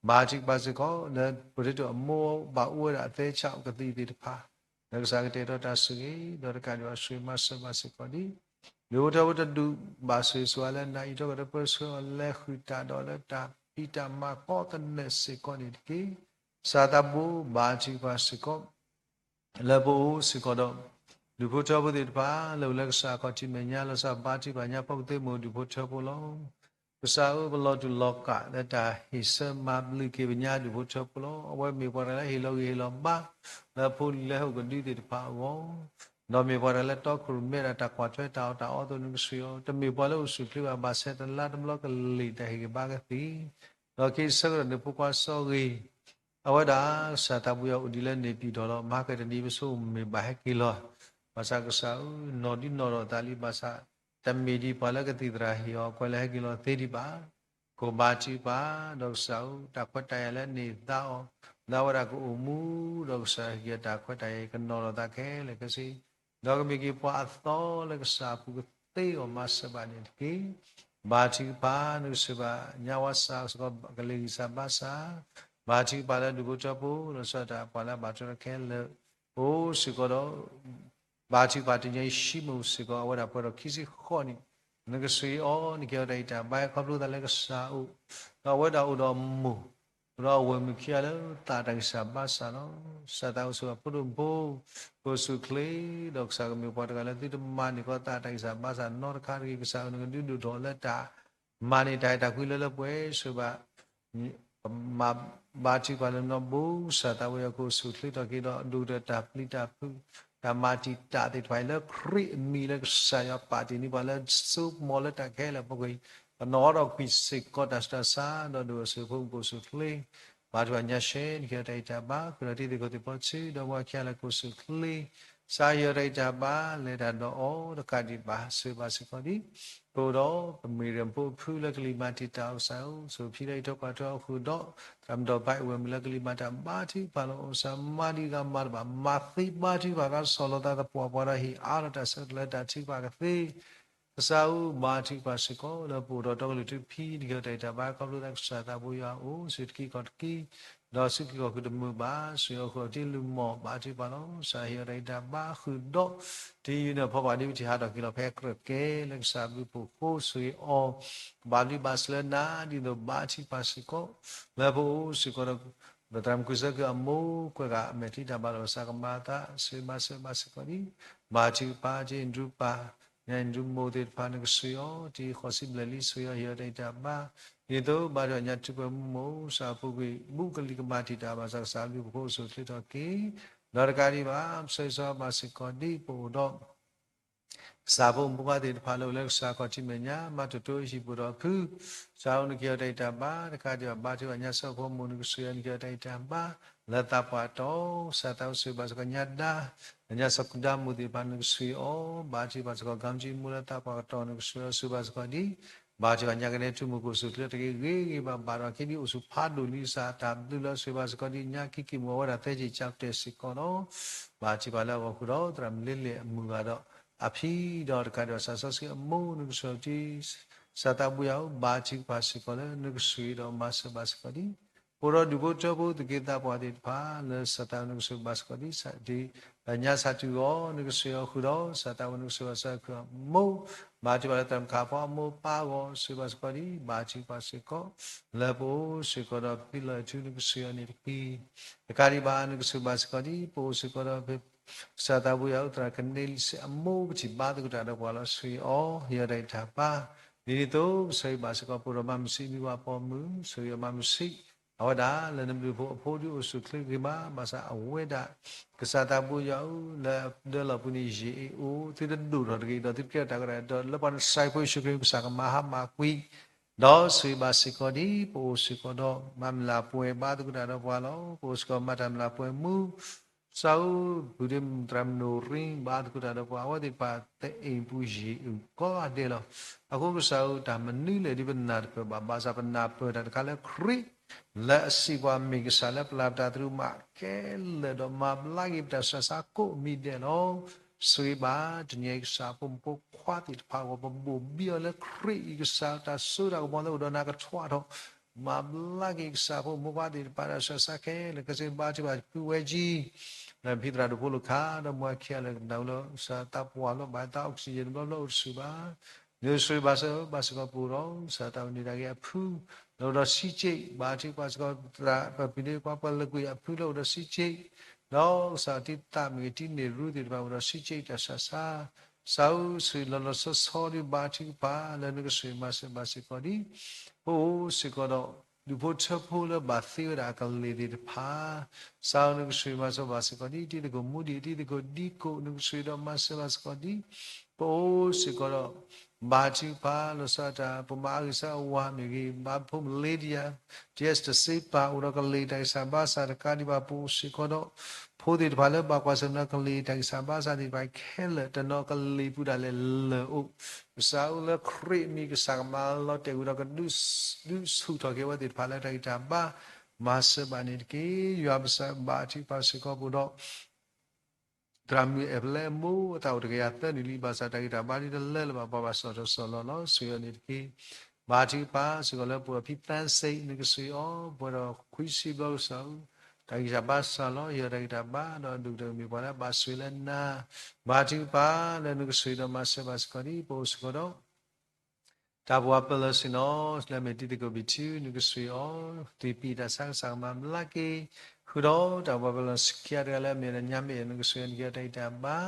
ဘါထုကဖၣ်စ့ၢ်ကီး လၢပအိၣ်တ့ၢ်တအိၣ်အမိၢ် ဘၣ်အိၣ်ဝဲဒၣ်အသဲဆးကသံၣ်သ့ၣ်တဖၣ် လၢကစၢ်ကတဲာ်ကတီၤတၢ်ဆိၣ်ဂ့ၤ ဒီးတကးဒံးဘၣ်ဆိၣ်ဂ့ၤမၤစၢၤဘၣ်စ့ၢ်ကီးဒ် ဒူၣ်ဖိထၢဖိတဒူၣ်ဘၣ်ဆိၣ်ဂ့ၤဆိၣ်ဝါလၢနၤအံၤ ထီၣ်ကဒီးပၢဆှၢအီၤလၢဃုာ်တၢ်ဒီးလၢတၢ်ဖံးတၢ်မၤကိးသနၢၣ်စ့ၢ်ကီးန့ၣ်တက့ၢ်. ကစၢ်သးဘိဘါထုကဖၣ်စ့ၢ်ကီး လၢပအိၣ်စ့ၢ်ကီးဒီး ဒူၣ်ဖိထၢဖိသ့ၣ်တဖၣ် လၢအိၣ်လၢကစၢ်အခီၣ်ထံးမဲာ်ညါ လီၤဆီဘါထုကဖၣ်ညါ ပကသ့ၣ်မုၢ်ဒူၣ်ဖိထၢဖိလီၤ. ကစၢ်ဧၢ, ပလီၤတူာ်လီၤကာ်လၢတၢ်ဟ့ၣ်ဆၢမၤဘျုးက့ၤပညါဒူၣ်ဖိထၢဖိလီၤ. အဝဲမ့ၢ်ပှၤတဂၤလၢဟ့ၣ်လီၤဂံၢ်ဟ့ၣ်လီၤဘါ လၢဖိလံၤလၢဟီၣ်ကဒုသ့ၣ်တဖၣ်အဂီၢ် ဒီးမ့ၢ်ပှၤတဂၤလၢတီခိၣ်ရိၣ်မဲဒၣ်တၢ်ကွၢ်ထွဲတၢ်အီၣ်တၢ်အီအသိး နကဆှၢအီၤ တမ့ၢ်ပှၤလၢအိၣ်ဆူၣ်ချ့ဘၣ် ဘၣ်ဆၣ်တလါတဘျီကလံာ်တၢ်ဟ့ၣ်ဂံၢ်ဘါကသ့ ဒီးက့ၤဆၢကတီၢ်န့ၣ်ဖိခွါစီၤဂ့ၤ အဝဲဒၣ်ကစၢ်သးဘိယွၤအိၣ်ဒံးလၢန့ၣ်ပံၤဒီးလီၤ. မၤကတနံၤပဆိမ့ၢ်ဘၣ်ဟဲက့ၤလီၤ. ဘၣ်ဆၣ်ကစၢ်ဧၢ, နီၢ်ဒံးနီၢ်ဒီးသးလံ ဘၣ်ဆၣ် တမ့ၢ်ဒ်ပှၤလၢကသံၣ်သရၣ်ဟ့ၣ်အီၤ ကွဲးလၢဟဲက့ၤလီၤသ့ဒံးဘၣ်. ကိၢ်ဘါထုကဖၣ် ဒီးကစၢ်ဧၢ, တၢ်ခွဲးတၢ်ယာ်လၢန့ၢ်သါအီၤ လၢအဝဲဒၣ်ကအိၣ်မူ ဒီးကစၢ်ဟ့ၣ်အတၢ်ခွဲးတၢ်ယာ် ကနီၤလီၤသးခဲလၢာ်ခဲဆ့ ဒီးကမ့ၢ်က့ၤပှၤအသီလၢကစၢ်အပူၤကသ့အီၤမၤစၢၤဘၣ်န့ၣ်တက့ၢ်. ဘါထုကဖၣ် နကဆှၢဘၣ်ညါဝါစၢ်စ့ၢ်ကီး ကလ့ၤဂံၢ်စၢ်ဘါစၢ်, ဘါထုကဖၣ်လၢဒူၣ်ဖိထၢဖိ လီၤဆီဒၣ်တၢ်ပှၤလၢအဘၣ်ထွဲဒီးခဲလၢာ် အိၣ်စ့ၢ်ကီးဒီး ဘါထုကဖၣ်တနံၤအံၤ ၡံမိၣ်စ့ၢ်ကီး အဝဲဒၣ်ပှဲၤဒီးခံဆံဃိးနံၣ်, နကဆှၢအီၤ နကဟ့ၣ်အီၤတၢ်ဂံၢ်တၢ်ဘါ ခီဖျိသးလၢကစၢ်အအိၣ်, ဒီးအဝဲဒၣ်အိၣ်ဒီးအမိၢ် အိၣ်ဒီးအဝဲၢ်မုၣ်ခံဂၤလၢသးတၢ်ဂံၢ်စၢ်ဘါစၢ်လီၤ. ကစၢ်သးအိၣ်ဆိးအဖိဒိၣ်မုၣ်ဖိ ကအိၣ်ဆူၣ်အိၣ်ချ့ ဒီးကစၢ်ကမ့ၢ်ပှၤတဂၤလၢသုတမၤန့ၢ်ကီးသးတၢ်ဂံၢ်စၢ်ဘါစၢ်နီတခါတဂ့ၤ, ကစၢ်ဧၢ နကဒုးဒိၣ်ထီၣ်လၢတၢ်မၤန့ၢ်တၢ်အဲၣ်တၢ်ကွံလၢလၢပှဲၤပှဲၤ ဆိၣ်ဂ့ၤဘၣ် မၤဘါထုကဖၣ်လၢနီၢ်ဘိ ကစၢ်သးဘိယွၤကအိၣ်ဆူၣ်အိၣ်ချ့ထီၣ်က့ၤဒီး ဒိၣ်ကတၢၢ်တၢ်ပျံၤတၢ်ဖုး တၢ်မၤတံာ်တာ်သ့ၣ်တဖၣ်အံၤ လၢခရံာ်အမံၤလၢကစၢ်ယွၤပာ်တ့ၢ်န့ၢ်ပှၤလၢစိကမီၤလၢတၢ်ခဲလၢာ်အပူၤကွံာ် ပနီၣ်ဒီးကွံာ်စ့ၢ်ကီးတၢ်ဆူးတၢ်ဆါ ဒီးဒိၣ်အစိၤဖိကအိၣ်ဆူၣ်အိၣ်ချ့ ဘါထုကဖၣ်ညါရှဲ နကဟ့ၣ်အီၤတၢ်ဂံၢ်တၢ်ဘါ ဃုာ်ဒီးတံၤသကိးသ့ၣ်ဖီဆူ ဒီးပှၤခံဂၤလၢကအိၣ်ဆူၣ်အိၣ်ချ့ ကစၢ်ဟ့ၣ်အီၤတၢ်ဂံၢ်တၢ်ဘါ လဲၤတၢ်ဒီးအီၤတကးဒံးဘၣ် ဆိၣ်ဂ့ၤဘၣ်စ့ၢ်ကီးဒ် ပအိၣ်ဒီးပမ့ၢ်ရံၣ်ဖိအဖုလၢကလံၤမၤတံာ်တာ်အီၤ ကစၢ်ဧၢ, ဆိၣ်ဂ့ၤဖံဒီးယထၢၣ်ကွၢ်ထွဲအီၤဃုာ်ဒီး သရၣ်မုၣ်ဒီးပၢ်အဝဲၢ်မုၣ်လၢကလံၤမၤတၢ်ဘါထုကဖၣ်လီၤ. ကစၢ်မၤဒံးဂၤမၤတဘၣ် မၤသ့ဘါထုကဖၣ် ကဆီၣ်လီၤသးသပှၢ်ပှၢ်ဒီးဟ့ၣ်အါထီၣ်တၢ်ဆၢကတီၢ်လၢတၢ်ထုကဖၣ်ကသ့ ကစၢ်ဧၢ, ဘါထုကဖၣ်စ့ၢ်ကီး လၢပအိၣ်ဒီးတီကလုာ်ထူဖံ နကဟ့ၣ်အီၤတၢ်ဂံၢ်တၢ်ဘါ ခီဖျိသးကစၢ်သးဘိယွၤအအိၣ် ဆူတကံၢ်ကီၢ်တကံၢ် ဒီးဆူက့ၢ်ခီၣ်ဃုာ်တမုာ်ဘၣ် ဆိၣ်ဂ့ၤအီၤဃုာ်အီၤတ့ၢ်လုၢ်မီၢ် ဘါထုကဖၣ်လီၤ. ကစၢ်ဟ့ၣ်အီၤတၢ်ဂံၢ်တၢ်ဘါဃုာ်ဒီး တယုၢ်န့ၣ်ဖီဘၣ်ဒ်ပထံၣ်ဟးထီၣ်က့ၤလီၤဖဲကြၢးကဲ လၢကစၢ်အဘျုးအဖှိၣ်အဃိ ဆိၣ်ဂ့ၤအီၤ ဘၣ်ဘျုးဘၣ်ဆိၣ်လၢနၤ ဒ်သိးဘါထုကဖၣ်စ့ၢ်ကီး လၢပအိၣ်စ့ၢ်ကီးဒီး ပသရၣ်မုၣ်ကူစၢ်ကုၢ်အမိၢ် ကွဲးဂၤအမဲာ်ချံတၢ်ဘၣ်လီၤ ဘၣ်ဆၣ်ကမၤအသး ဆိၣ်ဂ့ၤမၤစၢၤဘၣ်စ့ၢ်ကီးဒ် ဘါထုကဖၣ် က့ၢ်ဒူပၢ် ညါဒူမိၢ်သ့ၣ်တဖၣ် နကဆိၣ်ဂ့ၤအီၤ တယုၢ်ဃိးဆံဘျဲၣ်လံ ဆိၣ်ဂ့ၤအီၤ ဟ့ၣ်အီၤတၢ်ဂံၢ်တၢ်ဘါ ဒ်သိးဘါထုကဖၣ်ညါထူပှဲၤမူမိၢ် ကစၢ်အပူၤကွံာ် ဘူးကလံၤကမၤတံာ်တာ် ဘၣ်ဆၣ်ကစၢ်အဘျုးအဖှိၣ်အိၣ်ဆူၣ်အိၣ်ချ့ထီၣ်က့ၤ ဒီးတကးဒံးဘၣ် ပဆၢဂ့ၤဆၢဝါဘၣ်စ့ၢ်ကီးဒ်ပအိၣ်ဒီး ကစၢ်ဖိမုၣ်ဖိခွါသ့ၣ်တဖၣ်လၢအိၣ်လၢကစၢ်ခီၣ်ထံးမဲာ်ညါ မၤတၢ်တိၢ်အဟံၣ်ပူၤဒီးဖု, ကစၢ်ဧၢ နကဟ့ၣ်အီၤတၢ်ဂံၢ်တၢ်ဘါ, တကးဒံးဘၣ် ဘါထုကဖၣ်ညါစၢဖှိၣ်မိၢ် နကဆှၢအီၤ နကဟ့ၣ်အီၤတၢ်ဂံၢ်တၢ်ဘါ လၢသးပှၢ်တီၤ, ကစၢ်သးအိၣ်ဆိၣ်ဂ့ၤဘၣ်စ့ၢ်ကီးညါဒါ, ညါစီၤကူဒါမိၢ်သ့ၣ်တဖၣ် နကဆှၢအီၤ, ဘါထုကဖၣ်စ့ၢ်ကီး ကၣ်ကၠံမူ လၢသးပှၢ်ကတီၢ် နကဆှၢအီၤ ဆိၣ်ဂ့ၤဘၣ်စ့ၢ်ကီးဒံး, ဘါထုကဖၣ်ညါကနဲထူမိၢ်ကအိၣ်ဆူၣ်ချ့တဂ့ၤဂ့ၤဘၣ်ဘၣ်ဒီး ခဲဒံးအိၣ်ဆူၣ်ဖးဒိၣ်လံ ကစၢ်တၢ်ဘျုးလၢဆိၣ်ဂ့ၤဘၣ်စ့ၢ်ကီးဒံး ညါခံက့ၢ်မူၤအဝဲဒၣ်သၢက့ၢ်ကၠၢ်ပတဲာ်စ့ၢ်ကီးလီၤ. ဘါထုကဖၣ်လၢအဂီၢ်ဃုာ်ဒီး သရၣ်မုၣ်လ့လ့ၣ်အမုၢ်ဂၤဒီး အဖံဒီးတကးဒံးဘၣ် ကစၢ်စီဆှံအမိၢ် နကဆှၢအီၤတက့ၢ်. ကစၢ်သးဘိယွၤဧၢ, ဘါထုကဖၣ်စ့ၢ်ကီးလၢ နကဆိၣ်ဂ့ၤဒီးမၤစၢၤဘၣ်စ့ၢ်ကီးဒံး ပအိၣ်ဒီးဒူၣ်ဖိထၢဖိ သူၣ်က့သးပှၢ်သ့ၣ်တဖၣ် လၢကစၢ်သးနကဆိၣ်ဂ့ၤဘၣ်စ့ၢ်ကီးဒံး ဒ်ညါဆၢတုၤအဂီၢ် နကဆိၣ်ဂ့ၤအီၤဃုာ်ဒီး ကစၢ်သးဝဲ နကဆိၣ်ဂ့ၤဘၣ်စ့ၢ်ကီးအမိၢ်, ဘါထုကဖၣ်လၢသရၣ်မုၣ်ခးဖီအမိၢ်ပၢ်အဂီၢ် ဆိၣ်ဂ့ၤဘၣ်စ့ၢ်ကီးဒံး ဘါထုကဖၣ်စ့ၢ်ကီး လၢပအိၣ်စ့ၢ်ကီးဒီးဖံလီၤထူ နကဆိၣ်ဂ့ၤအီၤန့ၣ်တက့ၢ်. တကးဒံးဘၣ် နကဆိၣ်ဂ့ၤဘၣ်စ့ၢ်ကီးဒံး ပအိၣ်စ့ၢ်ကီးဒီး ကစၢ်သးဘိယွၤဧၢ သရၣ်ကန့လံစ့ၣ်အမိၢ် ပထံၣ်ဘါသကိးတၢ်ဒီးပှၤလီၤ ဆိၣ်ဂ့ၤအီၤ ဟ့ၣ်အီၤတၢ်ဂံၢ်တၢ်ဘါ, ဒ်န့ၣ်အသိး ကဆိၣ်ဂ့ၤဘၣ်စ့ၢ်ကီး ပအိၣ်ဒီးမါမုၢ်ဆံး မံဝၤပိာ်မုၣ် ဆိၣ်ဂ့ၤအီၤမါမုၢ်ဆံး အဝဲဒၣ်လၢနဘျုးဖိအဖိဒုးအိၣ်ဆူၣ်ချ့ဂ့ၤမး ဘၣ်ဆၣ်အဝဲဒၣ် ကစၢ်သးဘိယွၤဧၢ လၢဒၢလီၢ်ပူၤန့ၣ် ယံာ်အိၣ် သုတဒိၣ်ထီၣ်တဂ့ၤ ဒီးသုတကဲထီၣ်တၢ်ကရၢဒီး လၢပှၤနဆှၢဖိယ့ၣ်ၡူးခရံာ် ကစၢ်ကမၤဟါမၢ်ကွံာ် ဒီးဆိၣ်ဂ့ၤဘၣ်စ့ၢ်ကီးဒံး ပအိၣ်စ့ၢ်ကီးဒီး မၤမုၢ်လၢ်ပှဲၤ ဘါသကိးတၢ်ဒီးပှၤလီၤ. ပအိၣ်စ့ၢ်ကီးမၤတၢ်မုၢ်လၢ်ပှဲၤမူ ကစၢ်ဧၢ ပုၢ်ဒ့မုၣ်သရၣ်မုၣ်နိၣ်ရံ ဘါသကိးတၢ်ဒီးပှၤ အဝဲသ့ၣ်တဖၣ် တအိၣ်ပူၤယံာ်အိၣ်ကိးဂၤဒဲးလီၤ. အဃိကစၢ်ဧၢ တၢ်မနုၤလဲၣ်ဒ်ပနၢ်တပၢၢ်ဘၣ် ဘၣ်ဆၣ်ပနၢ်ပၢၢ်တၢ်တခါလၢခရံာ် လၢအစံးပှၤမ့ၢ်ကစၢ်လၢပျၢ်ပတၢ်သရူးမးခဲလၢာ်ဒီး မၤဘျါက့ၤပတၢ်ဆူးတၢ်ဆါကိးမံၤဒဲးလီၤ. ဆိၣ်ဂ့ၤဘၣ် တနံၤအံၤကစၢ်ဖိမုၣ်ဖိခွါသ့ၣ်တဖၣ်အဂီၢ် ပဘိၣ်ဘံအီၤလၢခရံာ်အံၤ ကစၢ်တၢ်စိတၢ်ကမီၤလၢအိၣ်ဒီးနၤကထွါထီၣ် မၤဘျါက့ၤကစၢ်ဖိမုၣ်ဖိခွါသ့ၣ်တဖၣ် တၢ်ဆူးတၢ်ဆါခဲလၢာ် ကစၢ်ဘါထုကဖၣ်ဖုဝဲကၠံ လၢဖံသရၣ်ဒိၣ်ဖိလိာ်ခါ ဒီးမူဝါခံဂၤလၢကနၣ်ဝဲလၢ ကစၢ်သးပှၢ်လီၤ ဘၣ်သး oxygen တဘျီဘျီအိၣ်တဆူၣ်ဘၣ် န့ၣ်ဆိၣ်ဂ့ၤဘၣ်စ့ၢ်ကီး ဘါစ့ၢ်ကီးပအိၣ်ဒီး ကစၢ်သးဝဲန့ၣ်တၢ်ဂ့ၢ်အဖု လၢအိၣ်ဒီး C J ဘါထုကဖၣ်စ့ၢ်ကီး သရၣ်ပပုၢ်ဒ့ခွါ ပှၤလၢကွံာ်အဖုလၢအိၣ်ဒီး C J ဒီးကစၢ်တံၤသၣ်မ့ၢ်ဂ့ၤ တံၤန့ၢ်ရူသ့ၣ်တဖၣ်အိၣ်ဒီး C J တၢ်ဆူးတၢ်ဆါ ကစၢ်ဧၢ ဆိၣ်ဂ့ၤလီၤလီၤဆီဆီဒံး ဘါထုကဖၣ်လၢနကဆိၣ်ဂ့ၤမၤစၢၤဘၣ်စ့ၢ်ကီးဒံး ပအိၣ်စ့ၢ်ကီးဒီး ဒူၣ်ဖိထၢဖိလၢဘၣ်သ့ဝဲဒၣ်အကလံၤသ့ၣ်တဖၣ် ကစၢ်ဧၢ နကဆိၣ်ဂ့ၤမၤစၢၤဘၣ်စ့ၢ်ကီးဒံး တံၤသကိးမူဒံး တံၤသကိးဒံကိး နကဆိၣ်ဂ့ၤဒီးမၤစၢၤဘၣ်စ့ၢ်ကီးဒံး ပအိၣ်စ့ၢ်ကီးဒီး ဘါထုကဖၣ်လီၤဆီဒၣ်တၢ် ပမၤအဂ့ၤဆၢအဝၤမ့ၢ်ဂ့ၤ ဘၣ်ဖိမုၣ်လ့ဒံယါ T S တစ့ပာ် အိၣ်ဒီးကလံၤတၢ်ဂံၢ်စၢ်ဘါစၢ်တကးဒံးဘၣ် ပအိၣ်စ့ၢ်ကီးဒီး ဖိသ့ၣ်တဖၣ်လၢဘၣ်ကွၢ်ဆၢၣ်မဲာ်ကလံၤတၢ်ဂံၢ်စၢ်ဘါစၢ်သ့ၣ်တဖၣ်ခဲလၢာ် တနီၤကလံၤပူၤဒၣ်လဲာ်လၢာ်အိၣ် ကစၢ်ဧၢ လၢခရံာ်အမံၤ ကစၢ်ကမၤလီၤတဲာ်ကွံာ်ဒီးက ဒုးဆူၣ်ထီၣ်က့ၤအဝဲသ့ၣ်တဖၣ်လၢတၢ်ဂံၢ်တၢ်ဘါ မၤစၢၤဘၣ်န့ၣ်တက့ၢ်. ယွၤပစၢ်ဘါထုကဖၣ်စ့ၢ်ကီးပအိၣ်ဒီး သရၣ်မုၣ်အဲၣ်ပလဲအမိၢ် အသးအိၣ်တကယၤသၢနံၣ်လံ ဘၣ်ဆၣ်တၢ်ဂံၢ်တၢ်ဘါဒ်တလၢလၢၤဘၣ် ပှၤဘၣ်စီၣ်ထီၣ်စီၣ်လီၤလီၤ ဆိၣ်ဂ့ၤအီၤန့ၣ်တက့ၢ်. ဘါထုကဖၣ်စ့ၢ်ကီးလၢပအိၣ်ဒီးဖံသၣ်စ့ၣ် နကဆိၣ်ဂ့ၤအီၤ ပှဲၤဒီးခွံဆံဘျီကစၢ်ဧၢ တၢ်ဂံၢ်စၢ်ဘါစၢ်လီၤ ဟ့ၣ်အီၤတၢ်ဂံၢ်တၢ်ဘါ ဒီးဒိၣ်ကတၢၢ်မ့ၢ်ပှၤလၢအဘၣ်ဆိၣ်ဂ့ၤလၢနၤ ဘါထုကဖၣ်လၢနကဆိၣ်ဂ့ၤဒီးမၤစၢၤဘၣ်စ့ၢ်ကီးဒံး ပအိၣ်စ့ၢ်ကီးဒီး တၢ်ပဝးပၢၢ်လီၤဆ့ၣ်နီၤ လၢအမ့ၢ်တံၤသကိးဘံၣ်ထူ နကဆိၣ်ဂ့ၤအီၤ သ့ၣ်ပံၤတၢ်ဆါ ကစၢ်ကမၤဘျါက့ၤ ဃုာ်ဒီးတၢ်ပဝးပၢၢ်လီၤဆ့ၣ်ခံဂၤတဂၤလၢအမ့ၢ်အီၤ ညါမ့ၢ်အီၤ နကဆိၣ်ဂ့ၤအီၤ နကဟ့ၣ်အီၤတၢ်ဂံၢ်တၢ်ဘါ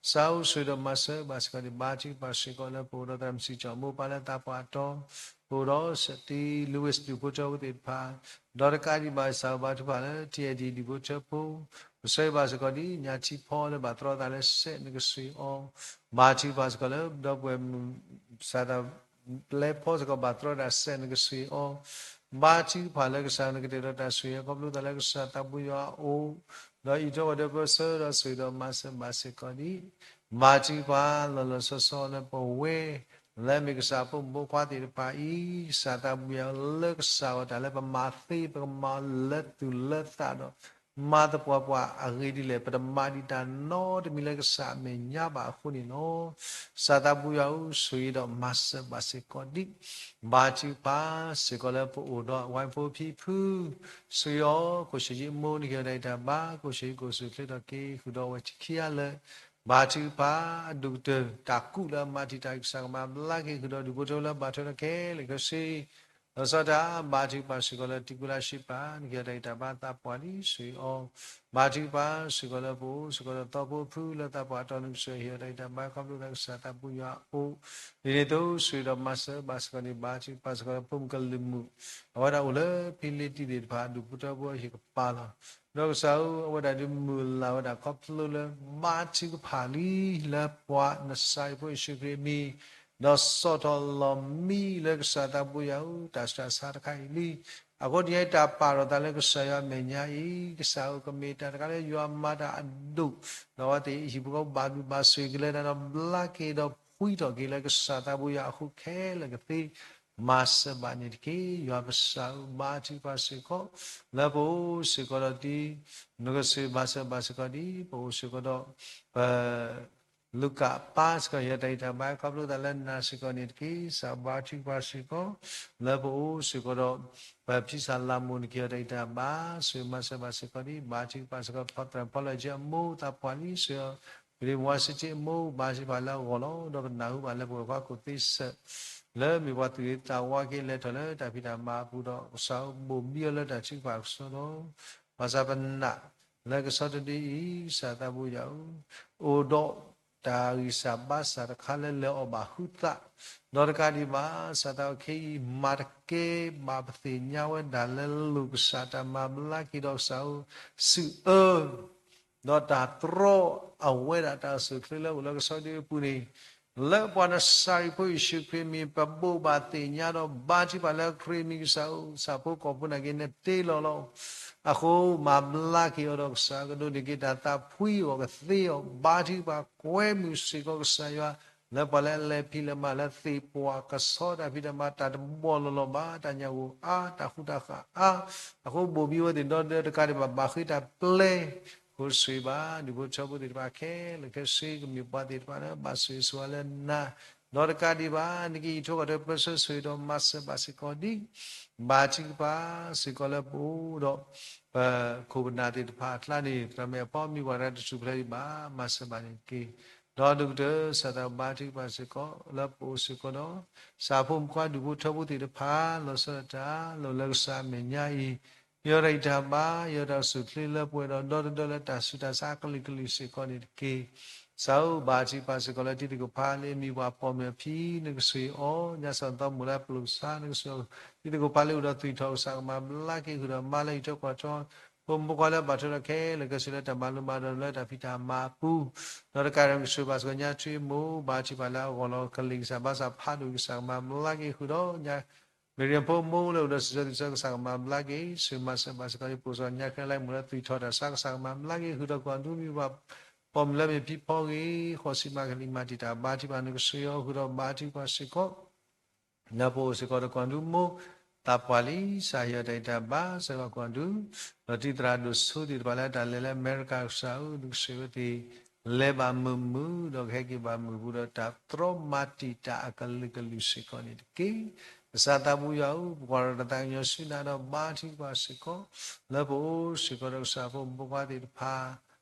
ကစၢ်ဧၢဆိၣ်ဂ့ၤဒီးမၤစၢၤဘၣ်စ့ၢ်ကီးဒံး ဘါထုကဖၣ်စ့ၢ်ကီးလၢပအိၣ်ဒီးသရၣ်မုၣ်စံၣ်ကၠီၣ်မိၢ်ပၢ်လၢသးပှၢ်အတီၤ ပအိၣ်ဒီးစတံ Louis ဒူၣ်ဖိထၢဖိသ့ၣ်တဖၣ် ဒီးတကးဒံးဘၣ် ကစၢ်ဧၢဘါထုကဖၣ်လၢ T I D ဒူၣ်ဖိထၢဖိ ကဆိၣ်ဂ့ၤဘၣ်စ့ၢ်ကီးဒံး ညါထံဖီလၢဘၣ်တြီအသးလၢစဲး နကဆိၣ်ဂ့ၤအီၤ ဘါထုကဖၣ်စ့ၢ်ကီးလၢ ဒီပုၢ်ဝဲၢ်မုၣ် ကစၢ်သး ပျဲဖီစ့ၢ်ကီးဘၣ်တြီဒၣ်စဲး နကဆိၣ်ဂ့ၤအီၤ ဘါထုကဖၣ်လၢကစၢ်နကတဲာ်ဒီးတၢ်ဆိၣ်ဂ့ၤ ခီဖျိသးလၢကစၢ်သးဘိယွၤအအိၣ် ဒီးအံးထွဲကွၢ်ထွဲပၢဆှၢဒီးဆိၣ်ဂ့ၤဒီးမၤစၢၤဘၣ်စ့ၢ်ကီးဒံး ဘါထုကဖၣ်လီၤလီၤဆီဆီလၢပဝဲ လၢအမ့ၢ်ကစၢ်ဖိမုၣ်ဖိခွါသ့ၣ်တဖၣ်အံၤ ကစၢ်သးဘိယွၤလၢကစၢ်ဂီၢ်တၢ်လၢပမၤသ့ ပကမၤလၢသူၣ်လၢသးဒီး မၤသပှၢ်ပှၢ်အဂ့ၢ်ဒ်လဲၣ် ပတမၤဒံးတၢ်နီတမံၤလၢကစၢ်အမဲာ်ညါဘၣ်အဃိန့ၣ်လီၤ. ကစၢ်သးဘိယွၤဧၢ ဆိၣ်ဂ့ၤဒီးမၤစၢၤဘၣ်စ့ၢ်ကီးဒံး ဘါထုကဖၣ်စ့ၢ်ကီးလၢပအိၣ်ဒီးဝဲဖိဖံဖု ဆိၣ်ဂ့ၤအီၤ ကိၣ်ဆံးယံအမိၢ် နကဟ့ၣ်အီၤတၢ်ဂံၢ်တၢ်ဘါ ကိၣ်ဆံးယံကိၣ်ဆူၣ်ချ့ထီၣ်က့ၤ ဃုာ်ဒီးအဝဲခံဂၤလၢ ဘါထုကဖၣ် အဒိၣ်ကတၢၢ် တၢ်ကူၣ်လၢအမၤတံာ်တာ် ကစၢ်ကမၤဘျါက့ၤ ဃုာ်ဒီးဒူၣ်ဖိထၢဖိလၢဘၣ်ထွဲဒီးခဲလၢာ်ခဲဆ့ လီၤဆီဒၣ်တၢ် ဘါထုကဖၣ်စ့ၢ်ကီးလၢတံၤကူလါရှ့ပာ် နကဟ့ၣ်အီၤတၢ်ဂံၢ်တၢ်ဘါသးပှၢ်လံ ဆိၣ်ဂ့ၤအီၤ ဘါထုကဖၣ်စ့ၢ်ကီးလၢပအိၣ်စ့ၢ်ကီးဒီးသီဖိအဖုလၢသးပှၢ်အတီၤ နကဆိၣ်ဂ့ၤအီၤ ဟ့ၣ်အီၤတၢ်ဂံၢ်တၢ်ဘါ ခီဖျိသးကစၢ်သးဘိယွၤအအိၣ် ဒ်န့ၣ်အသိး ဆိၣ်ဂ့ၤဒီးမၤစၢၤဘၣ်စ့ၢ်ကီးန့ၣ် ဘါထုကဖၣ်စ့ၢ်ကီးလၢဖိမုၣ်ကလုာ်မုၣ် အဝဲဒၣ်အိၣ်လၢဖံလ့တံၢ်သ့ၣ်တဖၣ် ဒူၣ်ဖိထၢဖိအဟံၣ်ကပၤလီၤ. ဒီးကစၢ်ဧၢ, အဝဲဒၣ်ဒုးမုၢ်လၢ်ဝဲဒၣ်ခီဖျိလၢ ဘါထုကဖၣ်လံ လၢပှၤနစၤရ့းဖိယ့ၣ်ၡူးခရံာ်အမံၤ, ဒီးဆီၣ်ထီၣ်လီၤမံလၢကစၢ်သးဘိယွၤဧၢ, တၢ်ဆူးတၢ်ဆါတခါအံၤလံ. အဃိတနံၤအံၤတၢ်ပာ်ထီၣ်သးလၢကစၢ်ယွၤအမဲာ်ညါအံၤ, ကစၢ်ဧၢ, ကမ့ၢ်တၢ်တခါလၢယွၤမၤတၢ်အဒိၣ်, ဒီးအဝဲသ့ၣ်ဟံၣ်ဖိဃီဖိဘၣ်ဘျုးဘၣ်ဆိၣ်ဂ့ၤက့ၤလၢတၢ်ဒီး ဘျါက့ၤဒီးဖှံထီၣ်က့ၤလၢကစၢ်သးဘိယွၤအဃိခဲလၢာ်ကသ့ မၤစၢၤဘၣ်န့ၣ်တက့ၢ်. ယွၤပစၢ်ဧၢ, ဘါထုကဖၣ်စ့ၢ်ကီး လၢပအိၣ်စ့ၢ်ကီးဒီးဒ် နကစၢ်မၤစၢၤဘၣ်စ့ၢ်ကီးဒ် ပအိၣ်စ့ၢ်ကီးဒီး ပ လူၤကၣ်ပၢ်စ့ၢ်ကီး ဟ့ၣ်တၢ်ဂံၢ်တၢ်ဘါခီဖျိသးလၢနၤစ့ၢ်ကီးန့ၣ်တက့ၢ်. ကစၢ်ဘါထုကဖၣ်စ့ၢ်ကီး လၢပအိၣ်စ့ၢ်ကီးဒီး ပဖံစၢ်လၤမိၢ်န့ၣ်က့ၤ ဟ့ၣ်တၢ်ဂံၢ်တၢ်ဘါ စၢၤမၤစၢၤဘၣ်စ့ၢ်ကီးဒ် ဘါထုကဖၣ်စ့ၢ်ကီး ဖီတရၣ်ဖီလၢကၠံအမိၢ်သးပှၢ်လံ စ့ၢ်ကီး ပဒ့မွါစ့ၢ်ကီးအမိၢ် ဘါထုကဖၣ်လၢအဂီၢ်လီၤ. ဒီးပနၢ်ဟူဘၣ်လၢပဝဲၤကွၢ်ခိၣ်သ့စဲး လၢမ့ၢ်ပှၤသူၣ်ဂ့ၤသးဝါက့ၤလဲၤထီၣ်လၢတၢ်ဖံးတၢ်မၤအပူၤဒီး ကစၢ်ဧၢ ဘိၣ်ဘံအီၤလၢတၢ်ထုကဖၣ်အကစီဒီး ဘၣ်ဆၣ်ပနာ် လၢကဆီတဒ့အံၤ ကစၢ်သးဘိယွၤဧၢ, အိၣ်ဒီးတၢ်ဂံၢ်စၢ်ဘါစၢ်တခါလၢလဲၤအီၣ်ဘၣ်ဟုသး, ဒီးတကးဒံးဘၣ် ကစၢ်သးဘိခဲအံၤ မၤတကဲဘၣ်ပသ့ၣ်ညါဝဲဒၣ်လၢလိၣ်ကစၢ်တၢ်မၤဘျါက့ၤဒီးကစၢ်ဧၢ စုၣ်အၢ ဒီးတၢ်တြီအဝဲဒၣ်တၢ်အိၣ်ဆူၣ်အိၣ်ချ့လၢအိၣ်လၢကဆီတဒ့အပူၤန့ၣ် လၢပှၤနစၤရ့းဖိယ့ၣ်ၡူးခရံာ်အမံၤ ပဘိးဘၣ်သ့ၣ်ညါဒီးဘါထုကဖၣ်လၢခရံာ်အမံၤကစၢ်ဧၢ, ဆၣ်ဖိကီၢ်ဖိနာ်က့ၤနတ့လီၤလီၤ. အဃိမၤဘျါက့ၤအီၤဒီးကစၢ်ကဒိးန့ၢ်က့ၤတၢ်သးဖှံအီၤကသ့အီၤ ဘါထုကဖၣ်ကွဲမုာ်စ့ၢ်ကီးကစၢ်ယွၤ လၢပှၤလၢအလဲၤဖံးလဲၤမၤလၢသ့ၣ်ပှၢ်ကဆီတၢ်ဖံးတၢ်မၤတၢ်တဘီလီၤလီၤဘၣ် တၢ်ညၣ်ဂိၢ်အါ တၢ်ဃူတၢ်ဃၣ်အါ, အဃိဘိၣ်ဘံဝဲသ့ၣ်ဒီးတကးဒံးဘၣ် ဘၣ်ဃ့တၢ်ပျဲ ဃိစှ့ၤဘၣ် ဒူၣ်ဖိထၢဖိသ့ၣ်တဖၣ်ခဲလၢာ်ခဲဆ့ ကမ့ၢ်ပှၤသ့ၣ်တဖၣ်လၢဘၣ်ဆိၣ်ဂ့ၤဆိၣ်ဝါလၢနၤ, ဒီးတကးဒံးဘၣ် နကဟံးထီၣ်ကီၢ်ထၢပၢဆှၢဆိၣ်ဂ့ၤဒီးမၤစၢၤဘၣ်စ့ၢ်ကီးဒ် ဘါထုကဖၣ်စ့ၢ်ကီးလၢပအိၣ်ဒီး ပခိၣ်ပနၢ်သ့ၣ်တဖၣ်အကျါန့ၣ် သရၣ်မုၣ်အဖီမ့ၢ်ပှၤတဂၤတစူၢ်ဖျဲးဒံးဘၣ် မၤစၢၤဘၣ်န့ၣ်တက့ၢ်. ဒီးဒိၣ်ကတၢၢ် ကစၢ်သးဘိဘါထုကဖၣ်စ့ၢ်ကီး လၢပအိၣ်စ့ၢ်ကီးဒီး ဆၣ်ဖိမုၣ်ခွါဒူၣ်ဖိထၢဖိသ့ၣ်တဖၣ် လီၤဆီဒၣ်တၢ် လၢအိၣ်လၢကစၢ်အမဲာ်ညါအံၤ ယွၤတၢ်ဂံၢ်တၢ်ဘါ ယွၤတၢ်အိၣ်ဆူၣ်အိၣ်ချ့လၢပှဲၤဒီးဒီတဒၢလၢတၢ်ဆူးတၢ်ဆါအကလုာ်ကလုာ်စ့ၢ်ကီးန့ၣ်တက့ၢ်. ကစၢ်ဧၢ ဘါထုကဖၣ်စ့ၢ်ကီးလၢတံၤသကိးဖါလၢအမံၤပှၤပိာ်မုၣ်အဖံ နကဆိၣ်ဂ့ၤအီၤ ညါစီၣ်သီမိၣ်လၢပျိာ်ပဆါ နကဆိၣ်ဂ့ၤအီၤ တံၤသကိးဖါလၢအိၣ်ဒီးသွံၣ်ထီၣ် ကစၢ်ကမၤဘျါက့ၤဃုာ်ဒီးမါလၢဟံၣ်ထီၣ်ကွၢ်ထီၣ် ဖိမုၣ်ဖိခွါလၢဘၣ်ထွဲဒီးခဲလၢာ်ခဲဆ့လၢတၢ်မၤလိမၤဒိးလၢတၢ်ဖံးတၢ်မၤအပူၤ ဒီးတကးဒံးကဆိၣ်ဂ့ၤဘၣ်စ့ၢ်ကီးညါထွံၣ်အမိၢ် ဘါထုကဖၣ်လၢအဂီၢ်လီၤ ကလံၤကစၢ်ဘါစၢ်ဖးဒိၣ် ကစၢ်ကမၤဘျါက့ၤဃုာ်ဒီးညါ မ့ၢ်ရံဖိမိၢ်လၢအိၣ်ဒီးစံးဆၢသံဆၢ ကစၢ်ကမၤဘျါက့ၤ ဆိၣ်ဂ့ၤမၤစၢၤဘၣ်စ့ၢ်ကီး ပိာ်စီညါခဲလၢာ်မိၢ်လၢသွံၣ်ထီၣ်တၢ်ဆါ ကစၢ်ကမၤဘျါက့ၤဃုာ်ဒီးကွၢ်ဒူမံၤဘၣ် ပိာ်မုၣ်လၢမ့ၢ်ဖံဖီဂ့ၤ ဃိးဆံမးကလံၤမၤတံာ်တာ် ဘါထုကဖၣ်နကဆိၣ်ဂ့ၤအီၤဃုာ်ဒီးဘါထုကဖၣ်စ့ၢ်ကီး လၢပအိၣ်စ့ၢ်ကီးဒီးကွၢ်ဒူမိၢ် သးပှၢ်လံ ကစၢ်ဟ့ၣ်အီၤတၢ်ဂံၢ်တၢ်ဘါ စၢၤလီၤကွၢ်ဒူ ဒီးတံၤသရၣ်ဒိၣ်ဆူသ့ၣ်တဖၣ်လၢတၢ်လဲၤလၢအမဲရကၤ ကစၢ်ဧၢ နကဆိၣ်ဂ့ၤဝဲသ့ၣ် လဲၤဘၣ်မုာ်မုာ် ဒီးကဟဲက့ၤဘၣ်မုာ်ဘူးဒီးတၢ်တြီမၤတံာ်တာ်အကလုာ်ကလုာ်စ့ၢ်ကီးန့ၣ်တက့ၢ်. ကစၢ်သးဘိယွၤဧၢ ပကွၢ်ဒီးတၢ်သးကညီၤဆူနၤဒီးဘါထုကဖၣ်စ့ၢ်ကီး လၢပအိၣ်စ့ၢ်ကီးဒီးကစၢ်ဖိမုၣ်ဖိခွါသ့ၣ်တဖၣ်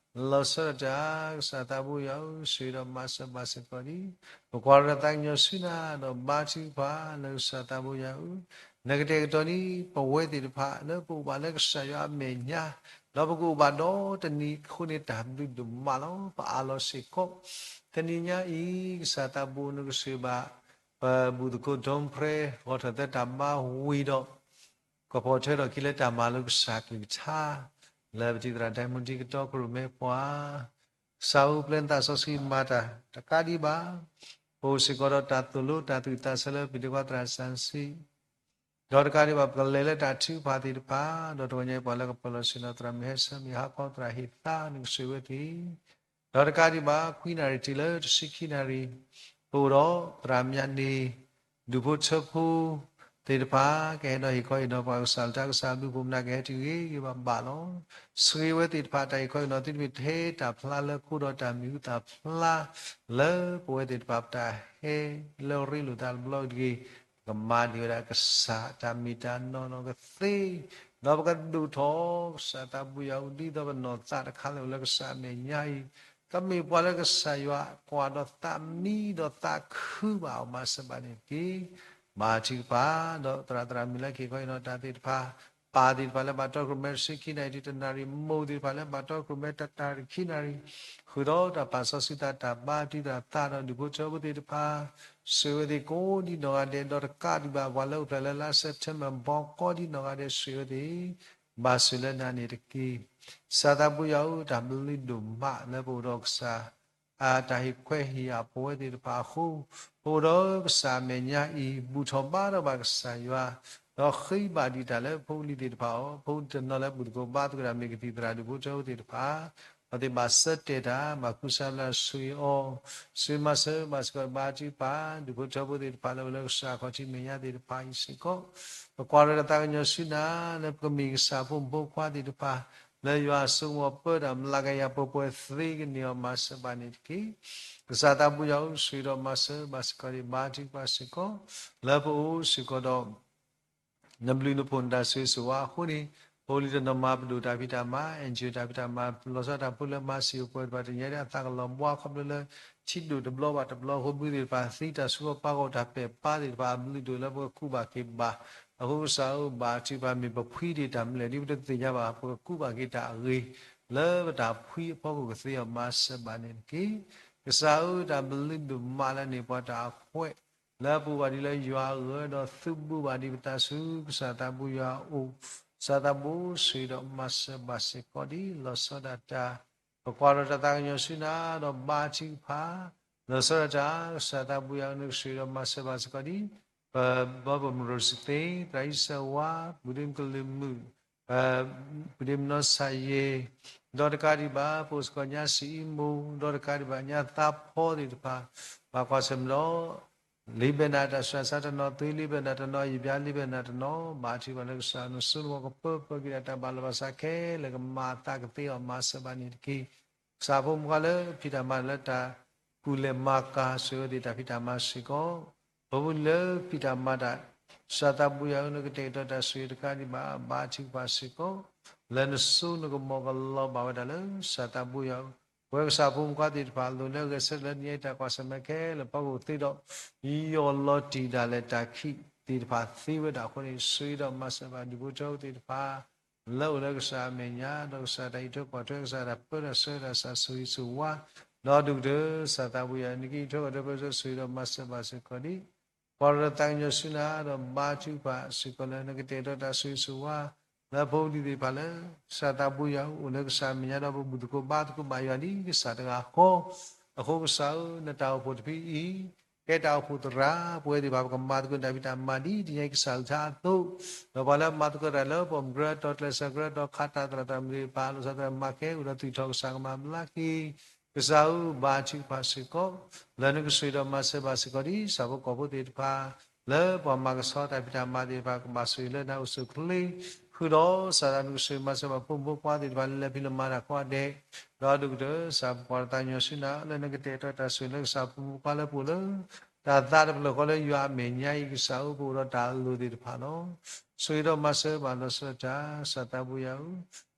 လီၤဆီဒၣ်တၢ် ကစၢ်သးဘိယွၤဧၢ ဆိၣ်ဂ့ၤဒီးမၤစၢၤဘၣ်စ့ၢ်ကီးဒံး ပကွၢ်ဒီးတၢ်သးကညီၤဆူနၤဒီးဘါထုကဖၣ်လၢကစၢ်သးဘိယွၤဧၢ နကတဲာ်ကတီၤန့ၢ်ပဝဲသ့ၣ်တဖၣ်လၢပအိၣ်ဘၣ်လၢကစၢ်ယွၤအမဲာ်ညါ ဒီးပကအိၣ်ဘၣ်ဒီးတနံၤအဃိန့ၣ် တၢ်ဘျုးဒိၣ်မးလီၤ ပအၢၣ်လီၤစ့ၢ်ကီး တနံၤညါအံၤ ကစၢ်သးဘိနကဆိၣ်ဂ့ၤဘၣ် ပဘူၣ်သကိး ဒိၣ်ဖရဲ ဂီၤထီၣ်သဲတၢ်ဘါဝံၤဒီး ကဖီၣ်ထွဲထီၣ်ခံလၢတၢ်မၤလိကစၢ်ကလုၢ်ကထါ လၢပတံၤသရၣ်ဒဲမူဒံကတီကရိၣ်မဲပှၤ ကစၢ်ဧၢ ပျဲနသးစီဆှံမၤတၢ်တကးဒံးဘၣ် ပအိၣ်စ့ၢ်ကီးဒီးတၢ်သိၣ်လိတၢ်သူၣ်သးဆၢလၢပတံၤသကိးသရၣ်စၢ်စံ ဒီးတကးဒံးဘၣ် ပကလဲၤလၢတၢ်ထုကဖၣ်သ့ၣ်တဖၣ် ဒီးတဂီၤညါအံၤပှၤလၢကပၢၤလီၢ်ဆ့ၣ်နီၤသရၣ်မုၢ်ဟဲဆၢမုၢ်ဟးခီသရၣ်ဟ့ၣ်သါ နကဆိၣ်ဂ့ၤဝဲသ့ၣ် ဒီးတကးဒံးဘၣ် ခွံနၣ်ရံၣ်တုၤလၢတဆံခံနၣ်ရံၣ် ပအိၣ်ဒီးသရၣ်မုၣ်န့ၣ် ဒူၣ်ဖိထၢဖိသ့ၣ်တဖၣ် ကဟဲဒီးဟ့ၣ်ခီဟ့ၣ်နီၤပှၤကစၢ်လၢတၢ်ကစၢ်ဘျုးဖှိၣ်မနၤ ကဟဲတုၤဂ့ၤဂ့ၤဘၣ်ဘၣ်လီၤ. ဆိၣ်ဂ့ၤဝဲသ့ၣ်တဖၣ် တၢ်ဟ့ၣ်ခီဟ့ၣ်နီၤသုတမ့ၢ်ထဲတၢ်ဖျါလၢခိဒီးတၢ်မံၤဟူသၣ်ဖျါ လၢပဝဲသ့ၣ်တဖၣ်ပတၢ်ဟဲလၢရ့လိာ်သးတဘျီတဂ့ၤ ပကမၤန့ၢ်ဝဲဒၣ်ကစၢ်တၢ်မ့ၢ်တၢ်နီၢ်နီၢ်ကသ့ ဒီးပကဒိၣ်ထီၣ် ကစၢ်သးဘိယွၤဧၢ ဒ်သိးပနီၢ်သးတခါလၢ်လၢ်လၢကစၢ်အမဲာ်ညါအံၤ ကမ့ၢ်ပှၤလၢကစၢ်ယွၤကွၢ်ဒီးသးမံဒီးသးခုဘၣ်အီၤ မၤစၢၤဘၣ်န့ၣ်တက့ၢ်. ဘါထုကဖၣ် ဒီးသရၣ်သရၣ်မုၣ်လၢကဟ့ၣ်ခီဟ့ၣ်နီၤတၢ်သ့ၣ်တဖၣ် ပၢ်သ့ၣ်တဖၣ်လၢဘၣ်တီခိၣ်ရိၣ်မဲတဆံခံနၣ်ရံၣ်တုၤတနၣ်ရံၣ် မိၢ်သ့ၣ်တဖၣ်လၢဘၣ်တီခိၣ်ရိၣ်မဲတနၣ်ရံၣ်ခံနၣ်ရံၣ် ဃုာ်ဒီးတၢ်ပာ်စီဆှံသးတၢ်ဘါ တံၤသရၣ်သးဒီးဒူၣ်ဖိထၢဖိသ့ၣ်တဖၣ် ဆိၣ်ဂ့ၤဝဲသ့ၣ်ကိးဒံနီၢ်ဂၤဒဲး ဒီးတကးဒံးဘၣ် ပှၤလၢအိၣ်ဖျဲၣ်လၢလါစဲးပထ့ဘၢၣ် ဘီကီဒံနီၢ်ဂၤဒဲး ဆိၣ်ဂ့ၤဝဲသ့ၣ် ဘၣ်ဆိၣ်လၢနၤန့ၣ်တက့ၢ်. ကစၢ်သးပူၤယွၤဧၢ, တၢ်ဘျုးဒိၣ်မးလၢပအိၣ်ဒီးကစၢ် အတၢ်ဟ့ၣ်ခွဲးဟ့ၣ်ယာ်ပဝဲသ့ၣ်တဖၣ်အဃိ, ပအိၣ်ဒီးကစၢ်အမဲာ်ညါအံၤ ဘူၣ်ထီၣ်ဘါထီၣ်ဘၣ်ကစၢ်ယွၤ, ဒီးဃ့ဘၣ်ဒံးတၢ်လၢဖိလံၤသ့ၣ်တဖၣ်အအိၣ်, ဖိလံၤတနီၤလၢဘူၣ်သကိးဘါသကိးတၢ်မ့ၢ်ကသံၣ်သရၣ်ဒူၣ်ဖိထၢဖိသ့ၣ်တဖၣ်, အဝဲသ့ၣ်ဘၣ်ဆၢတဲာ်တၢ်, ဘၣ်ဃုစၢ်ဘျါဆိၣ်ဂ့ၤအီၤ, ဆိၣ်ဂ့ၤမၤစၢၤဘၣ်စ့ၢ်ကီး ဘါထုကဖၣ် ဒူၣ်ဖိထၢဖိသ့ၣ်တဖၣ်လၢအိၣ်လၢကစၢ်ခီၣ်ထံးမဲာ်ညါသ့ၣ်တဖၣ်အံၤစ့ၢ်ကီး, ပကွၢ်ထီၣ်တၢ်သးကညီၤဆူနၤ လၢပကမ့ၢ်ကစၢ်ဖိမုၣ်ဖိခွါသ့ၣ်တဖၣ် လၢယွၤအစိကမီၤပၢတၢ်မျးကယၤပှဲၤပှဲၤသ့ကန့ၢ်အီၤ မၤစၢၤဘၣ်န့ၣ်တက့ၢ်. ကစၢ်သးပူၤယွၤဧၢ, ဆိၣ်ဂ့ၤဒီးမၤစၢၤဘၣ်စ့ၢ်ကီးဒီး ဘါထုကဖၣ်စ့ၢ်ကီး လၢပအိၣ်စ့ၢ်ကီးဒီး နဘျုးနဖှိၣ်နတၢ်ဆိၣ်ဂ့ၤဆိၣ်ဝါအဃိန့ၣ်, ဖိလံၤတနီၤမၤပဒိၣ်တၢ်ဖံးတၢ်မၤ, NGO တၢ်ဖံးတၢ်မၤ, လီၤဆီတၢ်ဖိလၢမၤစံာ်အိၣ်ပှဲၤတဖၣ် တနံၤညါဒ်အသးကလီၤဘှါခီဖျိလၢ ထံဒိၣ်တဘျီဘၣ်တဘျီအဃိ ဘုသ့ၣ်တဖၣ်သံတၢ်ဆူဖီပၢ်ဂီၢ်တၢ်ပဲာ်ပါသ့ၣ်တဖၣ် အဘျုးဒိၣ်လၢပကကူးဘၣ်က့ၤဘၣ်. အဃိကစၢ်ဧၢ, ဘါထုကဖၣ် မ့ၢ်ပဖှံဒံးတၢ်မနုၤလဲၣ်ဒ်ပတသ့ၣ်ညါဘၣ် ပကကူးဘၣ်က့ၤတၢ်အဂ့ၤ လၢပတၢ်ဖှံအဖီခိၣ်ကသ့အီၤ မၤစၢၤဘၣ်န့ၣ်တက့ၢ်. ကစၢ်ဧၢ, တၢ်ဘျုးဒိၣ်မးလၢန့ၢ်ပှၤတၢ်အခွဲး လၢအပူၤဘၣ်ဒ်လၢယွၤအဂၢၢ် ဒီးသုးဘူးဘၣ်ဒံးပသးဆူ ကစၢ်သးပူၤယွၤအအိၣ်, ကစၢ်သးဘိဆိၣ်ဂ့ၤဒီးမၤစၢၤဘၣ်စ့ၢ်ကီးဒ်လီၤဆီဒၣ်တၢ်. ပကွၢ်ထီၣ်တၢ်သးကညီၤဆူနၤ ဒီးဘါထုကဖၣ် လီၤဆီဒၣ်တၢ်, ကစၢ်သးပူၤယွၤဧၢ, နကဆိၣ်ဂ့ၤဒီးမၤစၢၤဘၣ်စ့ၢ်ကီးဒ် ပဘီပမုၢ်ရိၣ်စသ့, သရၣ်အံၣ်စၢဝါ, ပုၢ်ဒ့မုၣ်ကလုာ်မုၣ်, ပုၢ်ဒ့မုၣ်နီၢ်ဆၣ်ယဲၢ်, ဒီးတကးဒံးဘၣ် ပအိၣ်စ့ၢ်ကီးညါစံအံမူ, ဒီးတကးဒံးဘၣ်ညါသးဖီသ့ၣ်တဖၣ်, ဘၣ်ကွၢ်ဆၢၣ်မဲာ်ဒီး လံာ်ဘဲၣ်နးတၢ်ဆှၢဆါတနီၤ, သုလံာ်ဘဲၣ်နးတနီၤ, ယဘျါလံာ်ဘဲၣ်နးတနီၤ, ဘါထုကဖၣ်လၢကစၢ်နစိနကမီၤကပၢပၢက့ၤဒၣ်တၢ်ဘၣ်လီၤဘၣ်စးခဲလၢာ် ကမၤအသးကသ့အီၤ မၤစၢၤဘၣ်န့ၣ်တက့ၢ်. ကစၢ်ဖိမုၣ်ဖိခွါလၢဖံးတၢ်မၤတၢ်လၢတၢ်ကူၣ်လဲၤမၤကၤ ဆိၣ်ဂ့ၤအဝဲသ့ၣ်တၢ်ဖံးတၢ်မၤစ့ၢ်ကီး, ပဖိလံၤလၢဖံးတၢ်မၤတၢ် ကစၢ်သးပူၤယွၤဧၢ, နကတဲာ်ကတီၤတၢ်ဆိၣ်ဂ့ၤတကးဒံးဘၣ် ဘါထုကဖၣ်စ့ၢ်ကီး, လၢနစိနကမီၤကလီၤဘၣ်ဝဲဒၣ်လၢ ကစၢ်သးပူၤယွၤဧၢ, ပဝဲကစၢ်ဖိမုၣ်ဖိခွါသ့ၣ်တဖၣ် အလိၤလၢအဂဲၤဆၢထၢၣ်လၢတနံၤအံၤတၢ်ကွၢ်ဆၢၣ်မဲာ်ခဲလၢာ်ဖီခိၣ်သ့ဒီး ယီၢ်လီၤတံၢ်ဒၣ်လဲာ်တၢ်ခံးသ့ၣ်တဖၣ်သ့ဝဲဒၣ်အဃိန့ၣ်, ဆိၣ်ဂ့ၤဒီးမၤစၢၤဘၣ်ဒူၣ်ဖိထၢဖိသ့ၣ်တဖၣ် လၢအိၣ်လၢကစၢ်အမဲာ်ညါ, ဒီးကစၢ်တၢ်အံးထွဲကွၢ်ထွဲ, ကစၢ်တၢ်ပၢတၢ်ဆှၢတၢ် ကစၢ်ဆိၣ်ဂ့ၤဆိၣ်ဝါ, ဒီးဒိၣ်ကတၢၢ် ကစၢ်သးပူၤယွၤဧၢ, နကအံးထွဲကွၢ်ထွဲပၢဆှၢ ဆိၣ်ဂ့ၤဒီးမၤစၢၤဘၣ်စ့ၢ်ကီးဒ် ပှၤဒီးသးကညီၤဆူနၤ ဒီးဘါထုကဖၣ်စ့ၢ်ကီးလၢ နကတဲာ်ကတီၤတၢ်ဆိၣ်ဂ့ၤဆိၣ်ဝါ လၢဖိလံၤသ့ၣ်တဖၣ်လၢ ကစၢ်သးပူၤယွၤဧၢ, အိၣ်လၢကစၢ်အမဲာ်ညါဒီး ပဘူၣ်သကိးဘါသကိးဘၣ်ယွၤဒ်ကစၢ်တဂၤဃီ, အဃိကစၢ်ဧၢ, နတၢ်အိၣ်ဖှိၣ်တဖုအံၤ ကဲတၢ်အိၣ်ဖှိၣ်သရၣ်, ပဝဲသ့ၣ်တဖၣ်ပကမၤသကိးတၢ်ဖံးတၢ်မၤဒ်တနံၤအံၤကစၢ်အကလုၢ်ကထါအသိး, ဒီးပှၤလၢအမၤသကိးတၢ်လၢပှၤမုၢ်ကျၢၤအတီၤ ကျဲးစၢးကျၢၤအတီၤ ခးတၢ်သရၣ်သရၣ်မုၣ်သ့ၣ်တဖၣ် လီၤဆီသရၣ်မၤကဲ အိၣ်ဒီးသူၣ်ထီၣ် ကစၢ်ကမၤဘျါက့ၤ ကစၢ်ဧၢ, ဘါထုကဖၣ်စ့ၢ်ကီး လၢနကဆိၣ်ဂ့ၤဒီးမၤစၢၤဘၣ်စ့ၢ်ကီးဒ် ဆၣ်ဖိကီၢ်ဖိသ့ၣ်တဖၣ် လၢပှၤမၤကဆှီတၢ်ဖံးတၢ်မၤသ့ၣ်တဖၣ် ကဘၣ်ဆိၣ်ဂ့ၤလၢနအိၣ်ဆူၣ်အိၣ်ချ့, ဃုာ်ဒီးကစၢ်ဒၣ်နကဆိၣ်ဂ့ၤမၤစၢၤဘၣ်ဖိမုၣ်ဖိခွါသ့ၣ်တဖၣ်လၢလဲၤဖံးလဲၤမၤတၢ်ကိးဂၤဒဲး, ဒီးဒိၣ်ကတၢၢ် ကစၢ်ပှၤဒီးသးကညီၤဆူနၤ လၢနကတဲာ်ကတီၤတၢ်ဆိၣ်ဂ့ၤလၢကစၢ်ဖိမုၣ်ဖိခွါလၢပအိၣ်လၢ တၢ်သးတဖျၢၣ်ဃီလၢယွၤအမဲာ်ညါအံၤ ကစၢ်ဧၢ, ပအိၣ်ဒီးတၢ်အလိၤသ့ၣ်တဖၣ်လီၤ. ဆိၣ်ဂ့ၤဒီးမၤစၢၤဘၣ်လီၤဆီဒၣ်တၢ် ကစၢ်သးပူၤယွၤဧၢ,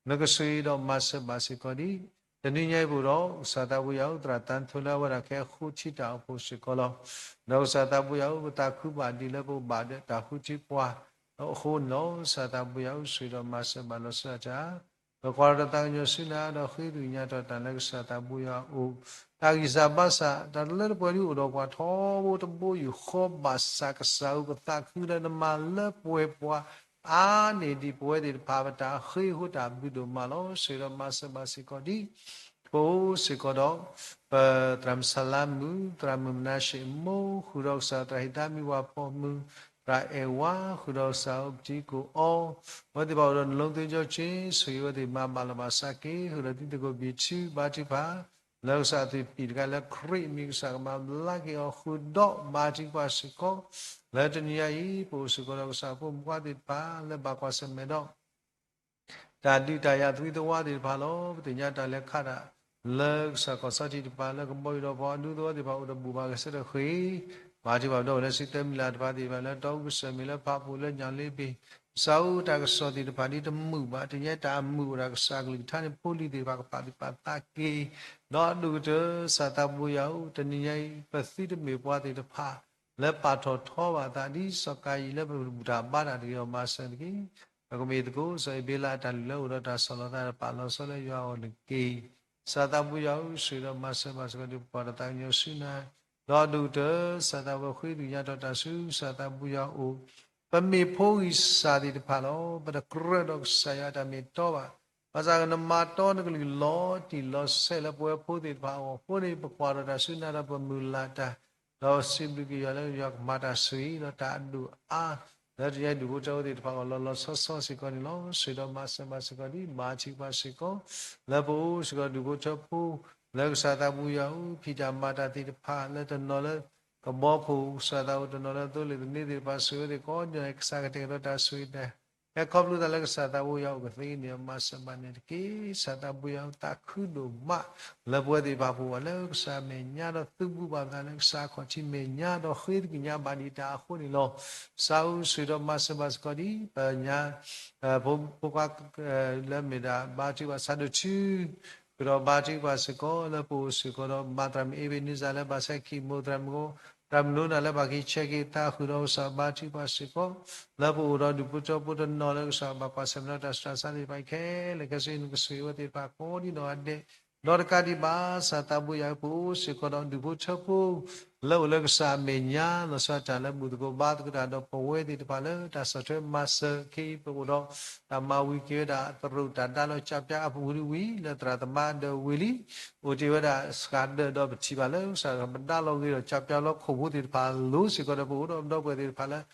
နကဆိၣ်ဂ့ၤဒီးမၤစၢၤဘၣ်စ့ၢ်ကီးဒ် တနံၤညါအံၤပအိၣ်ဒီး ကစၢ်သးပူၤယွၤဧၢ, သရၣ်သးထီလၢအဝဲဒၣ်ကဟဲဃုထံတၢ်အိၣ်ဖှိၣ်စ့ၢ်ကီးလီၤ. ဒီးကစၢ်သးပူၤယွၤဧၢ, ပသးခုဘၣ်ဒ်လၢပကဘၣ်ဒီးတၢ်ဃုထံပှၤအဃိန့ၣ်လီၤ. ကစၢ်သးပူၤယွၤဧၢ, ဆိၣ်ဂ့ၤဒီးမၤစၢၤဘၣ်လီၤဆီဒၣ်တၢ် ပကွၢ်ထီၣ်တၢ်သးကညီၤဆူနၤ ဒီးဃ့ကညးထီၣ်တၢ်လၢကစၢ်သးပူၤယွၤအအိၣ်, တၢ်ဂံၢ်စၢ်ဘါစၢ် တၢ်လၢတပှဲၤဒ်အိၣ်ဒီးပှၤထီဘိတဘိယူၢ်ဃီဘၣ်ဆၣ် ကစၢ်ဧၢ, ပသးခုလၢနမၤလၢပှဲၤပှၤ အါန့ၢ်ဒံးပဝဲသ့ၣ်တဖၣ် ပတၢ်ဃ့အဃိတၢ်ဘျုးဒိၣ်မးလီၤ. ဆိၣ်ဂ့ၤဒီးမၤစၢၤဘၣ်စ့ၢ်ကီးဒ် ပအိၣ်စ့ၢ်ကီးဒီး ပသရၣ်မုၣ်စလါမုၣ်, သရၣ်မုၣ်မနၤရှ့ၣ်မိၢ်, ဃုာ်ဒီးကစၢ်သရၣ်ဟံးသါမံဝၤဖီမုၢ်, သရၣ်အဲၣ်ဝါ, ဃုာ်ဒီးကစၢ်အိၣ်ပထံကအိၣ်အီၤ, အဝဲသ့ၣ်တဖၣ်အိၣ်ဒီးနလိသကိးကၠိဆ့, ဆိၣ်ဂ့ၤအဝဲသ့ၣ်မၤဘၣ်လီၤဘၣ်စးက့ၤ ဃုာ်ဒီးတံၤသကိးဘံၣ်ထူ ဘါထုကဖၣ် လၢကစၢ်အသွံၣ်ပံၣ်တခါလၢခရံာ်အမံၤ ကစၢ်ကမၤဘျါက့ၤအီၤ ဃုာ်ဒီးဘါထုကဖၣ်စ့ၢ်ကီး လၢတနံၤညါအံၤ ပအိၣ်စ့ၢ်ကီးဒီးကစၢ်ဖိမုၣ်ဖိခွါသ့ၣ်တဖၣ် လၢဘၣ်ကွၢ်ဆၢၣ်မဲာ်ဒီး တၢ်ဒုးတၢ်ယၤသွံသဝါသ့ၣ်တဖၣ်လီၤ. ပသ့ၣ်ညါတၢ်လဲၤခးတၢ် လၢကစၢ်ကီၢ်ဆီထံးတဖၣ် လၢကဘီယူၤဒီးပှၤအဒူသဝီသ့ၣ်တဖၣ် အိၣ်တဘူၣ်ဘၣ်ဂဲၤဆၢထၢၣ်ဃ့ၢ်, ဘါထုကဖၣ်ဒီးအိၣ်လၢစုသၢမံၤလၢ်တဖၣ်သ့ၣ်တဖၣ် လၢတီအူကစၢၢ်မ့ၢ်လၢဖးပိာ်လၢညၣ်လ့ပ့ၤ, ကစၢ်ဧၢ တၢ်ကစီၣ်သ့ၣ်တဖၣ်ဒ်တမုာ်ဘၣ် တနံၤညါအံၤတၢ်အမုာ်အိၣ်ဒီးကစၢ်အကလုၢ်ကထါန့ၣ် ဖိလံၤသ့ၣ်တဖၣ်ကပာ်သူၣ်ပာ်သးက့ၤ, ဒီးဒိၣ်ကတၢၢ် ကစၢ်သးပူၤယွၤဧၢ, တနံၤညါအံၤ ပသုတမ့ၢ်ပှၤသ့ၣ်တဖၣ် လၢပာ်ထီၣ်ထီဘၣ်အသးဒ်စီၤကၤယံၣ်လၢပဘူၣ်တၢ်ဘါတၢ်တဂ့ၤအီၤ မၤစၢၤတက့ၢ်. ပကမ့ၢ်သကိးစီၤအ့းဘ့လးအတၢ်လုၢ်လၢအိၣ်ဒီးတၢ်ဆီၣ်လီၤသးဒီးပာ်လီၤဆီလၢယွၤအဂီၢ်န့ၣ်တက့ၢ်. ကစၢ်သးပူၤယွၤဧၢ, ဆိၣ်ဂ့ၤဒီးမၤစၢၤဘၣ်စ့ၢ်ကီးဒ်ပပှၤဒီးသးကညီၤဆူနၤ, ဒီးဒိၣ်ကတၢၢ် ကစၢ်သးပူၤဃ့ကညးထီၣ်တၢ်ဆူ ကစၢ်သးပူၤယွၤအအိၣ်, ဒီး ပမ့ၢ်ဖိဂံၢ်စၢ်သ့ၣ်တဖၣ်လီၤ. ပတကြၢးဒီးကစၢ်ယွၤအတၢ်မ့ၢ်တီဘၣ်. ဘၣ်ဆၣ်နမၤတီနကလုၢ်လီၤတံၢ်လီၤဆဲးလၢပဝဲဖိသ့ၣ်တဖၣ်အဂီၢ်အဃိန့ၣ် ပကွၢ်ဒီးတၢ်စူၢ်နာ်ဒီးပမုၢ်လၢ်တၢ် ဒီးစံးဘျုးက့ၤယွၤလၢယွၤကမၤတၢ်ဆိၣ်ဂ့ၤဒီးတၢ်အဒိၣ်အါ လၢတနံၤညါဒူၣ်ဖိထၢဖိသ့ၣ်တဖၣ်အဂီၢ်လီၤလီၤဆီဆီစ့ၢ်ကီးန့ၣ်လီၤ. ဆိၣ်ဒီးမၤစၢၤဘၣ်စ့ၢ်ကီးဒံး မၤထံကပၤစ့ၢ်ကီး လၢပအိၣ်စ့ၢ်ကီးဒူၣ်ဖိထၢဖိ လၢကစၢ်သးပူၤယွၤအအိၣ် ဖံးတၢ်မၤတၢ်သ့ၣ်တဖၣ် လၢတနီၤလၢကဘီခိၣ် ကစၢ်သးအိၣ် တနီၤလၢသိလ့ၣ်သန့သ့ၣ်တဖၣ် ဆိၣ်ဂ့ၤဝဲသ့ၣ်ကိးဒ်နီၢ်ဂၤဒဲး ကစၢ်ကတဲာ်ကတီၤတၢ်ဆိၣ်ဂ့ၤ ဟဲခီဖျိသးလၢကစၢ်သးပူၤယွၤအိၣ်ကသ့န့ၣ် မၤစၢၤဘၣ်န့ၣ်တက့ၢ်. ကစၢ်သးပူၤယွၤသးခုဒိၣ်မး လၢပဝဲသ့ၣ်တဖၣ်ပူၤဘၣ်လၢကစၢ်မဲာ်ညါဒီးသုးဘူးဘၣ်သးလၢကစၢ်ခီၣ်ထံးမဲာ်ညါဒီးဃ့သကညးဘၣ်ဒံးတၢ်အဃိန့ၣ်လီၤ. ကစၢ်ဧၢ ဆိၣ်ဒီးမၤစၢၤဘၣ်စ့ၢ်ကီးဒံး ပညါ ဖိခွါ လၢမ့ၢ်ဒၣ်ဘါထုကဖၣ်ဆၣ်ဒိၣ်ထူ ကဒီးဘါထုကဖၣ်စ့ၢ်ကီး လၢပအိၣ်စ့ၢ်ကီးဒီး မၤသရၣ်မုၣ်အ့ဘ့းနံစၢ်လၢဘၣ်ဆဲးခံမိၢ်သရၣ်မုၣ် သရၣ်မုၣ်လိနၤလၢဘၣ်က့ၤဆဲးက့ၤသးဃုာ်ဒီးကစၢ် ဘါထုကဖၣ်စ့ၢ်ကီး လၢပအိၣ်ဒီးဒူၣ်ဖိထၢဖိတနီၤလၢကစၢ်ဘၣ်ကွၢ်ဆၢၣ်မဲာ်ဒီးတၢ်ဆူးတၢ်ဆါသ့ၣ်တဖၣ်ခဲလၢာ်ခဲဆ့ နကဆိၣ်ဂ့ၤဝဲသ့ၣ်တဖၣ်ကိးဒ်နီၢ်ဂၤဒဲး ဒီးတကးဒံးဘၣ် ကစၢ်သးပူၤယွၤ ပအိၣ်စ့ၢ်ကီးဒီးဒူၣ်ဖိထၢဖိ လၢအိၣ်လၢကစၢ်အမဲာ်ညါ လီၤဆီဒၣ်တၢ်လၢဘူၣ်သကိးဘါသကိးတၢ်ဒီးပဝဲသ့ၣ်တဖၣ်လၢတၢ်ဆီၣ်ထွဲမၤစၢၤ ခဲအံၤပအိၣ်ဒီး တၢ်မၤဝံၤက့ၤဝဲဒၣ်သရူးတၢ်ဒါလီၤကၠးပၠးအပူၤဝံၤလံ လၢသရၣ်သမါဒီးဝံၤလံ အိၣ်တ့ၢ်ဝဲဒၣ်စှၤဒၢးဒီးပထံၣ်ဘၣ်လၢကစၢ်ပဒါလီၤဂ့ၤဒီးကၠးပၠးလီၤခိၣ်ဖိသ့ၣ်တဖၣ်အလိၤစ့ၢ်ကီးဒီး ပအိၣ်ဒီးပဒီပုၢ်ဝဲၢ်သ့ၣ်တဖၣ်လၢ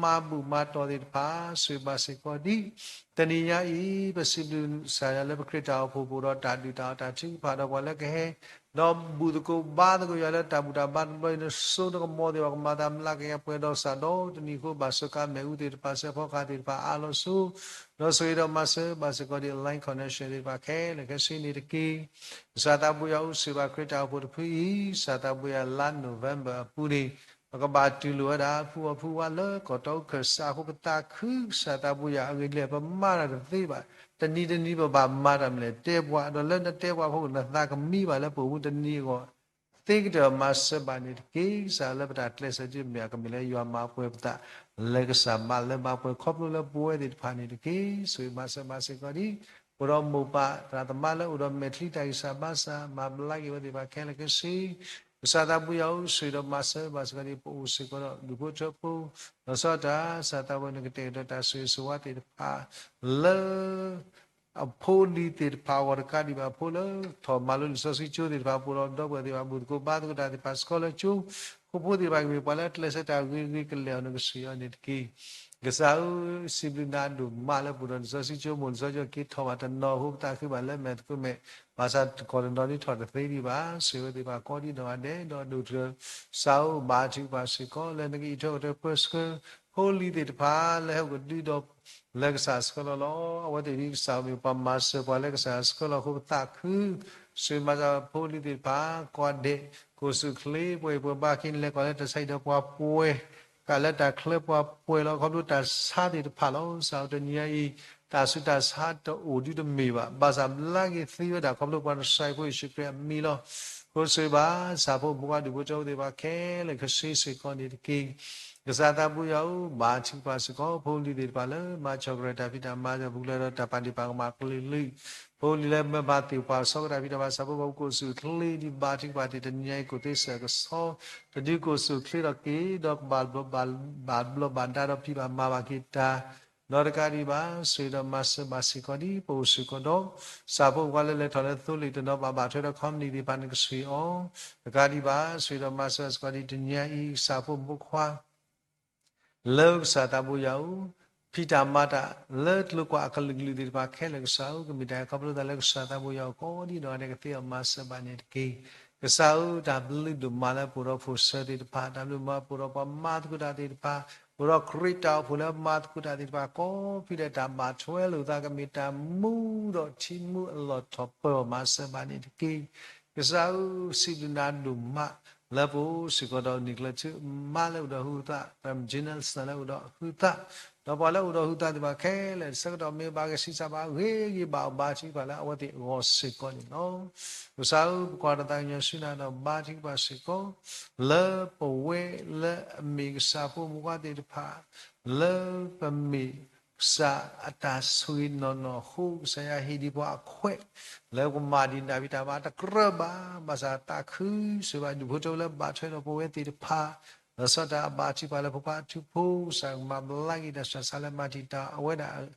မၤဘူၣ်မၤတီၢ်သ့ၣ်တဖၣ် ဆိၣ်ဂ့ၤဘၣ်စ့ၢ်ကီးဒံး တနံၤညါအံၤ ပစံးဘျုးကစၢ်ယွၤလၢပခရံာ်တၢ်အိၣ်ဖှိၣ် ပအိၣ်ဒီးတၢ်ဒုၣ်တၢ်အီၣ်တၢ်ထုကဖၣ်ဒီးပှၤလၢကဟဲ ဒီးဘူၣ်သကိးဘါသကိးယွၤလၢတၢ်ဘူၣ်တၢ်ဘါတဘျီအံၤ နစိနကမီၤသ့ၣ်တဖၣ် ကမၤသးမုာ်လၤကယၤပှဲၤဒီးကစၢ်ဒီးတနံၤအဃိ ဘၣ်စၢၤကါမ့ၣ်အူသ့ၣ်တဖၣ် စဲးဖီကဟၣ်သ့ၣ်တဖၣ်အါလီၤဆိ ဒီးဆိၣ်ဂ့ၤဒီးမၤစၢၤဘၣ်စ့ၢ်ကီးဒံး Line Connection သ့ၣ်တဖၣ်ခဲလၢာ်ခဲဆ့န့ၣ်တက့ၢ်. ကစၢ်သးပူၤယွၤအိၣ်ဆိၣ်ဂ့ၤဘၣ်ခရံာ်တၢ်အိၣ်ဖှိၣ်တဖုအံၤ ကစၢ်သးပူၤယွၤလါ November အပူၤန့ၣ် ပကဘၣ်တူၢ်လိာ်ဝဲဒၣ်ဖုအီၣ်ဖုဝါလၢကီၢ်တီအူခၢၣ်စးအဃိ ပသးခုကစၢ်သးပူၤယွၤအဂ့ၢ်ဒ်လဲၣ် ပမၤတၢ်တသ့ဘၣ် တနံၤတနံၤပဘၣ်မၤတၢ်မနုၤလဲၣ် တဲပှၤဒီးလၢနတဲပှၤအဖီခိၣ် နသးကမံဘၣ်လၢပအိၣ်မူတနံၤအဂီၢ် သ့ကတၢၢ်မၤစၢၤဘၣ်န့ၣ်တက့ၢ်. ကစၢ်လၢပတၢ်ကျဲးစၢးဒ်မ့ၢ်အကမ့ၢ်လၢယွၤမၤပှဲၤပသး လၢကစၢ်မၤလၢမၤပှဲၤခီဖျိလၢပဝဲသ့ၣ်တဖၣ်န့ၣ်တက့ၢ်. ဆိၣ်ဂ့ၤမၤစၢၤဘၣ်စ့ၢ်ကီးဒံး ပအိၣ်ဒီးမိၢ်ပၢ်သရၣ်သမါလၢအိၣ်ဒီးမဲာ်ချံတၢ်ဂံၢ်စၢ်ဘါစၢ် မၤဘျါက့ၤဝဲသ့ၣ်တဖၣ်ခဲလၢာ်ခဲဆ့ ကစၢ်သးပူၤယွၤအိၣ်ဆိၣ်ဂ့ၤဒီးမၤစၢၤဘၣ်စ့ၢ်ကီးဒံး ပအိၣ်စ့ၢ်ကီးဒီးဒူၣ်ဖိထၢဖိ လီၤဆီဒၣ်တၢ် ကစၢ်သးပူၤနကတဲာ်ကတီၤတၢ်ဆိၣ်ဂ့ၤဆိၣ်ဝါသ့ၣ်တဖၣ် လၢ အဖိအလံၤသ့ၣ်တဖၣ်အဂီၢ်တကးဒံးဘၣ် ဖိလၢထီၣ်မၤလိလံာ်စီဆှံကၠိသ့ၣ်တဖၣ် ပအိၣ်ဒီးဒီပုၢ်ဝဲၢ်သ့ၣ်တဖၣ် ဘူၣ်သကိးဘါသကိးတၢ်သ့ၣ်တဖၣ် ဆှီလၢကၠိ ဃိဖိသ့ၣ်တဖၣ်ကမ့ၢ်ပှၤလၢအကျဲးစၢးတၢ်ဂ့ၤဂ့ၤကလဲာ်အီၤ နကဆိၣ်ဂ့ၤအီၤန့ၣ်တက့ၢ်. ကစၢ်ဧၢ စံးဘျုးနၤဒိၣ်မးလၢပအိၣ်ဒီးလံာ်စီဆှံကၠိ မိၢ်လံာ်စီဆှံကၠိမ့ၢ်တထီၣ်ဘၣ်တနီၤအဃိ ပသးခုဘၣ်လၢမဲာ်သကိးမဲာ် ဘၣ်ဆၣ်တကီၢ်တနီၤဒ်ထီၣ်တသ့ဒံးဘၣ် ဆိၣ်ဂ့ၤဝဲသ့ၣ်တဖၣ်ကိးဒ်နီၢ်ဂၤဒဲး ဒီးဒိၣ်ထီၣ် ကစၢ်ဧၢ ဘါထုကဖၣ်စ့ၢ်ကီး လၢနကအံးထွဲကွၢ်ထွဲပၢဆှၢ ဖိလံၤသ့ၣ်တဖၣ် လၢဟဲအိၣ်ကဒုဒီး လၢကစၢ်ဆှၢလီၤလီၤ. အဝဲသ့ၣ်ဒ်ကစၢ်မ့ၢ်ပှၤမၤစၢၤပှၤလၢကစၢ်ဆှၢလီၤအဃိ ပသးခု ဆိၣ်ဂ့ၤမၤစၢၤဖိလံၤသ့ၣ်တဖၣ် ကိးဂၤဒဲး ကိးဆူၣ်ချ့ ပှဲၤအံၤပှဲၤဘါခံ နလဲၤကွၢ်လၢတၢ်ဆါဟံၣ်ဒီးပှၤပှဲၤ ကးလၢတၢ်ချၢပှၤပှဲၤလီၤ ခီဖျိတၢ်ဆါသ့ၣ်တဖၣ်လီၤ. ကစၢ်ဧၢ တနံၤညါအံၤ တၢ်ဆူးတၢ်ဆါတအိၣ်ဒံးတမ့ၢ်ဘၣ် ဘၣ်ဆၣ်ဘျါက့ၤသ့ဝဲဒၣ် ခီဖျိပှၤနစၢ်ဖိယ့ၣ်ၡူးခရံာ်အမံၤလီၤ. ဃိဆိၣ်ဂ့ၤဘၣ် ကစၢ်ဖိမုၣ်ခွါဒူၣ်ဖိထၢဖိသ့ၣ်တဖၣ်ခဲလၢာ်ခဲဆ့စ့ၢ်ကီးန့ၣ်တက့ၢ်. ကစၢ်သးပူၤယွၤဧၢ ဘါထုကဖၣ်စ့ၢ်ကီး ဖိလံၤသ့ၣ်တဖၣ်လၢ မၤဆီၣ်ကရၢၢ်တၢ်ဖံးတၢ်မၤ ဒီးပူၤဖျဲးဒီးတၢ်ပာ်ဒ့ၣ်ပာ်ကမၣ်ကလုာ်ကလုာ် ဖိလံၤလၢမၤသ့ၣ်ပှၤစီကတၢ်ဖံးတၢ်မၤ ကစၢ်ဖိမုၣ်ခွါကိးဆူၣ်ချ့ ဒ်ဘါထုကဖၣ်သ့ၣ် တနံၤညါအံၤ ကိးသ့စဲးကဆီ တဒုကိးဆူၣ်ချ့ထီၣ်က့ၤ ဒီးကဘၣ်ဘျီးဘၣ်ဒါဒီးဖံးဘၣ်မၤဘၣ်က့ၤတၢ် ဒီးတကးဒံးဘၣ် ဆိၣ်ဂ့ၤဒီးမၤစၢၤဘၣ်စ့ၢ်ကီးဒ် ပအိၣ်စ့ၢ်ကီးဒီး ကစၢ်ဖိမုၣ်ခွါလၢလဲၤထီၣ်လၢသိလ့ၣ်တနီၤဘၣ် ဘၣ်ထွဲဒီး company သ့ၣ်တဖၣ် နကဆိၣ်ဂ့ၤအီၤ တကးဒံးဘၣ် ဆိၣ်ဂ့ၤဒီးမၤစၢၤဘၣ်စ့ၢ်ကီးဒ် တနံၤညါအံၤ ကစၢ်ဖိမုၣ်ခွါ လၢကစၢ်သးပူၤယွၤဧၢ ဖံးတၢ်မၤတၢ်လၢကျိၤကွာ်အကလုာ်ကလုာ်သ့ၣ်တဖၣ်ခဲလၢာ် ကစၢ်ဧၢ ကမ့ၢ်တၢ်ခီဖျိသးလၢကစၢ်သးပူၤယွၤအဃိ ကိးဒ်နီၢ်ဂၤဒဲး ကသ့အီၤမၤစၢၤဘၣ်န့ၣ်တက့ၢ်. ကစၢ်ဧၢ တၢ်ဘျုးဒိၣ်မးလၢပအိၣ်ဒီးဖိၣ်စၢၤသ့ၣ်တဖၣ် တၢ်ဘျုးမးပအိၣ်ဒီးပှၤမၤသကိးတၢ်သ့ၣ်တဖၣ် ပအိၣ်ဒီးခရံာ်တၢ်အိၣ်ဖှိၣ်လၢမၤသကိးတၢ်သ့ၣ်တဖၣ် ကိးဖံးဒီးတၢ်ဘၣ်ထွဲလိာ်သး ကမ့ၢ်တၢ်မူဒီးထံမူအလီၢ်ထီၣ်ပၢၢ်အီၤ မၤစၢၤဘၣ်န့ၣ်တက့ၢ်. ကစၢ်ဧၢ စံးဘျုးနၤဒိၣ်မး လၢပအိၣ်စ့ၢ်ကီးဒီး နံၣ်ကျၢၤထူမါလၢအိၣ်ဒီးဟုသး သရၣ်မုၣ်ကၠ့နၢ်စၢ် လၢအိၣ်ဒီးဟုသး ဒီးပှၤလၢအိၣ်ဒီးဟုသးသ့ၣ်တဖၣ်ခဲလၢာ် ဆၢကတီၢ်မ့ၢ်ဘၣ်ဂ့ၤဆံးစၢ်ဘၣ် ဂ့ၤဂ့ၤဘၣ်အီၤ ဘါထုကဖၣ်လၢအဝဲသ့ၣ်အဂီၢ်စ့ၢ်ကီးန့ၣ်လီၤ. ကစၢ်ဧၢ ပကွၢ်တၢ်သးကညီၤဆူနၤဒီး ဘါထုကဖၣ်စ့ၢ်ကီး လၢပဝဲလၢအမ့ၢ်ကစၢ်ဖိမုၣ်ခွါသ့ၣ်တဖၣ် လၢပမ့ၢ်ကစၢ်အတၢ်ဆိၣ်ဂ့ၤနီၢ်နီၢ်အဃိ ကစၢ်ယွၤဟ့ၣ်ဒံးပှၤအခွဲး လၢပကမၤဒံးနၢ်ဖံးတၢ်မၤတကြၢးဘၣ် ဘၣ်ဆၣ်သးခု ဆိၣ်ဂ့ၤဘၣ်ဒူၣ်ဖိထၢဖိလၢဘၣ်ထွဲဒီးပဝဲသ့ၣ်တဖၣ် လီၤဆီဒၣ်တၢ်အဘၣ်ထုကဖၣ်လၢဖိခွါအထူဖိ ကစၢ်ကမၤဘျါက့ၤတၢ်ဆူးတၢ်ဆါလၢမၤတံာ်တာ်အဝဲဒၣ်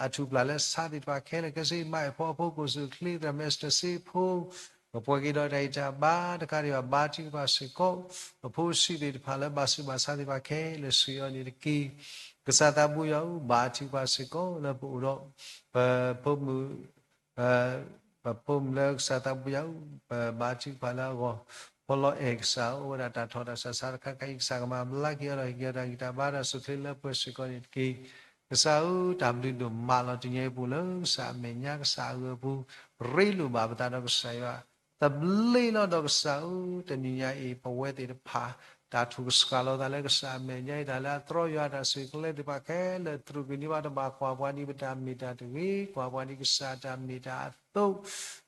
အထူၣ်ပျၢ်လၢဆါသ့ၣ်တဖၣ်ခဲလၢာ် ကဲစ့မၤအဲၣ်ဖိအဖိ ကိၣ်စူၣ်ချ့ သရၣ်မ့ၢ်စတၢၢ်စ့ဖိ ကပှဲၤက့ၤဒီးတၢ်အံၣ်တၢ်ဘါတခါဒံးဘၣ် ဘါထုကဖၣ်စ့ၢ်ကီး ပဖိပလံၤသ့ၣ်တဖၣ်လၢဘၣ်ဆူးဘၣ်ဆါသ့ၣ်တဖၣ်ခဲလၢာ် ဆှၢအီၤန့ၣ်တက့ၢ်. ကစၢ်သးဘိယွၤဧၢ, ဘါထုကဖၣ်စ့ၢ်ကီးလၢပအိၣ်ဒီး ပဖိမုၣ် ပဖိမုၣ်လၢကစၢ်သးဘိယွၤဧၢ, ပဘါထုကဖၣ်လၢအဂီၢ် ဖီလီၤအဲၣ်ကစၢ်ဧၢ, အိၣ်ဝဲဒၣ်တၢ်ထီၣ်တၢ်ဆးဆါတခါခါအံၤ ကစၢ်ကမၤဘျါက့ၤအီၤဒီး ဟ့ၣ်က့ၤအီၤတၢ်ဂံၢ်တၢ်ဘါဒီး စူၢ်ချ့လၢပှဲၤစ့ၢ်ကီးန့ၣ်တက့ၢ်. ကစၢ်ဧၢ, တၢ်ဘျုးဒိၣ်မးလီၤ. တနံၤအံၤပအိၣ်လၢကစၢ်အမဲာ်ညါ ကစၢ်အဂ့ၢ်အပူၤ ရ့လိာ်ဘၣ်ပသးဒီးကစၢ်ယွၤ သဘျ့လီၤ. ဒီးကစၢ်ဧၢ, တနံၤညါအံၤ ပဝဲသ့ၣ်တဖၣ် တၢ်ထူၣ်ကဆှီလီၤသးလၢကစၢ်အမဲာ်ညါအံၤ တၢ်လၢအသရီယွၤတၢ်စူၢ်ကလဲသ့ၣ်တဖၣ်ခဲလၢာ် တြူာ်ကန့ၢ်ဘၣ်တဘၣ် ကွၢ်ပှၤဒ်ပတၢ်မ့ၢ်တၢ်တဂ့ၤ, ကွၢ်ပှၤဒ်ကစၢ်တၢ်မ့ၢ်တၢ်အသိး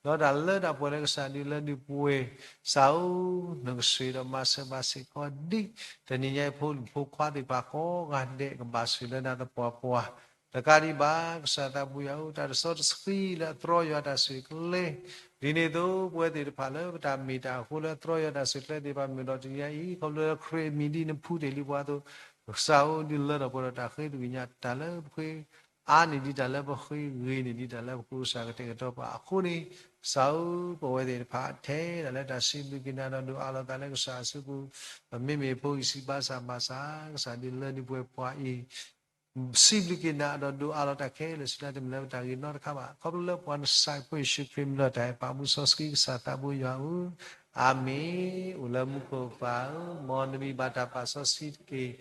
ဒီးတၢ်လၢတၢ်ပှဲၤလၢကစၢ်ဒုးလၢဒုးပှဲၤ ကစၢ်ဧၢ, နကဆှၢဒီးမၤစၢၤဘၣ်စ့ၢ်ကီးဒံး တနံၤညါအံၤ ဖိမုၣ်ဖိခွါသ့ၣ်တဖၣ်ကိးဂၤဒဲး ကဘၣ်ဆှၢလၢနၤသပှၢ်ပှၢ် တကးဒံးဘၣ် ကစၢ်သးဘိယွၤဧၢ, တၢ်တစီတဆှံလၢအသရီယွၤတၢ်စူၢ်ကလဲ ဒ်န့ၣ်အသိး ပဝဲသ့ၣ်တဖၣ်လၢပတၢ်မ့ၢ်တၢ်အဃိလၢအသရီယွၤတၢ်စူၢ်ကလဲသ့ၣ်တဖၣ် မ့ၢ်ဒီးတနံၤညါအံၤ ခီဖျိလၢခရံာ်အမံၤဒ်နဖှူတ့ၢ်လံပှၤအသိး ကစၢ်ဧၢ, ဒုးလၢထီၣ်ပှဲၤဒီးတၢ်ဃ့သကွံာ်ညါ တၢ်လၢပဃ့အါန့ၢ်ဒံးတၢ်လၢပဃ့ ဂ့ၤန့ၢ်ဒံးတၢ်လၢပဃိ ကစၢ်ကတဲာ်ကတီၤပှၤအဃိန့ၣ် ကစၢ်ဧၢ, ပဝဲသ့ၣ်တဖၣ်ထဲဒၣ်လၢတၢ်စံးဘျုးက့ၤနၤဒီးဒိးအးလီၤသးလၢကစၢ်အစုပူၤ ပမ့မ့ၢ်ဖိအံၤစံးဘၣ်စၢ်ဘၣ်စၢ် ကစၢ်ဒုးလၢနုၢ်ပှဲၤပှၤအံၤ စံးဘျုးက့ၤနၤဒီးဒိးအးလီၤတၢ်ခဲလၢာ်ဆူညါ တမ့ၢ်လၢပတၢ်ဂ့ၤနီတခါဘၣ် ခီဖျိလၢပှၤနစၢ်ဖိယ့ၣ်ၡူးခရံာ်မံၤလီၤ တၢ်အဲၣ်ပာ်မူစီဆှံကစၢ်သးဘိယွၤဧၢ, အၤမ့ၣ်. အိၣ်လၢမူခိၣ်ပၢ်ဧၢ, မ်နမံၤဘၣ်တၢ်ပာ်စီဆှံတက့ၢ်.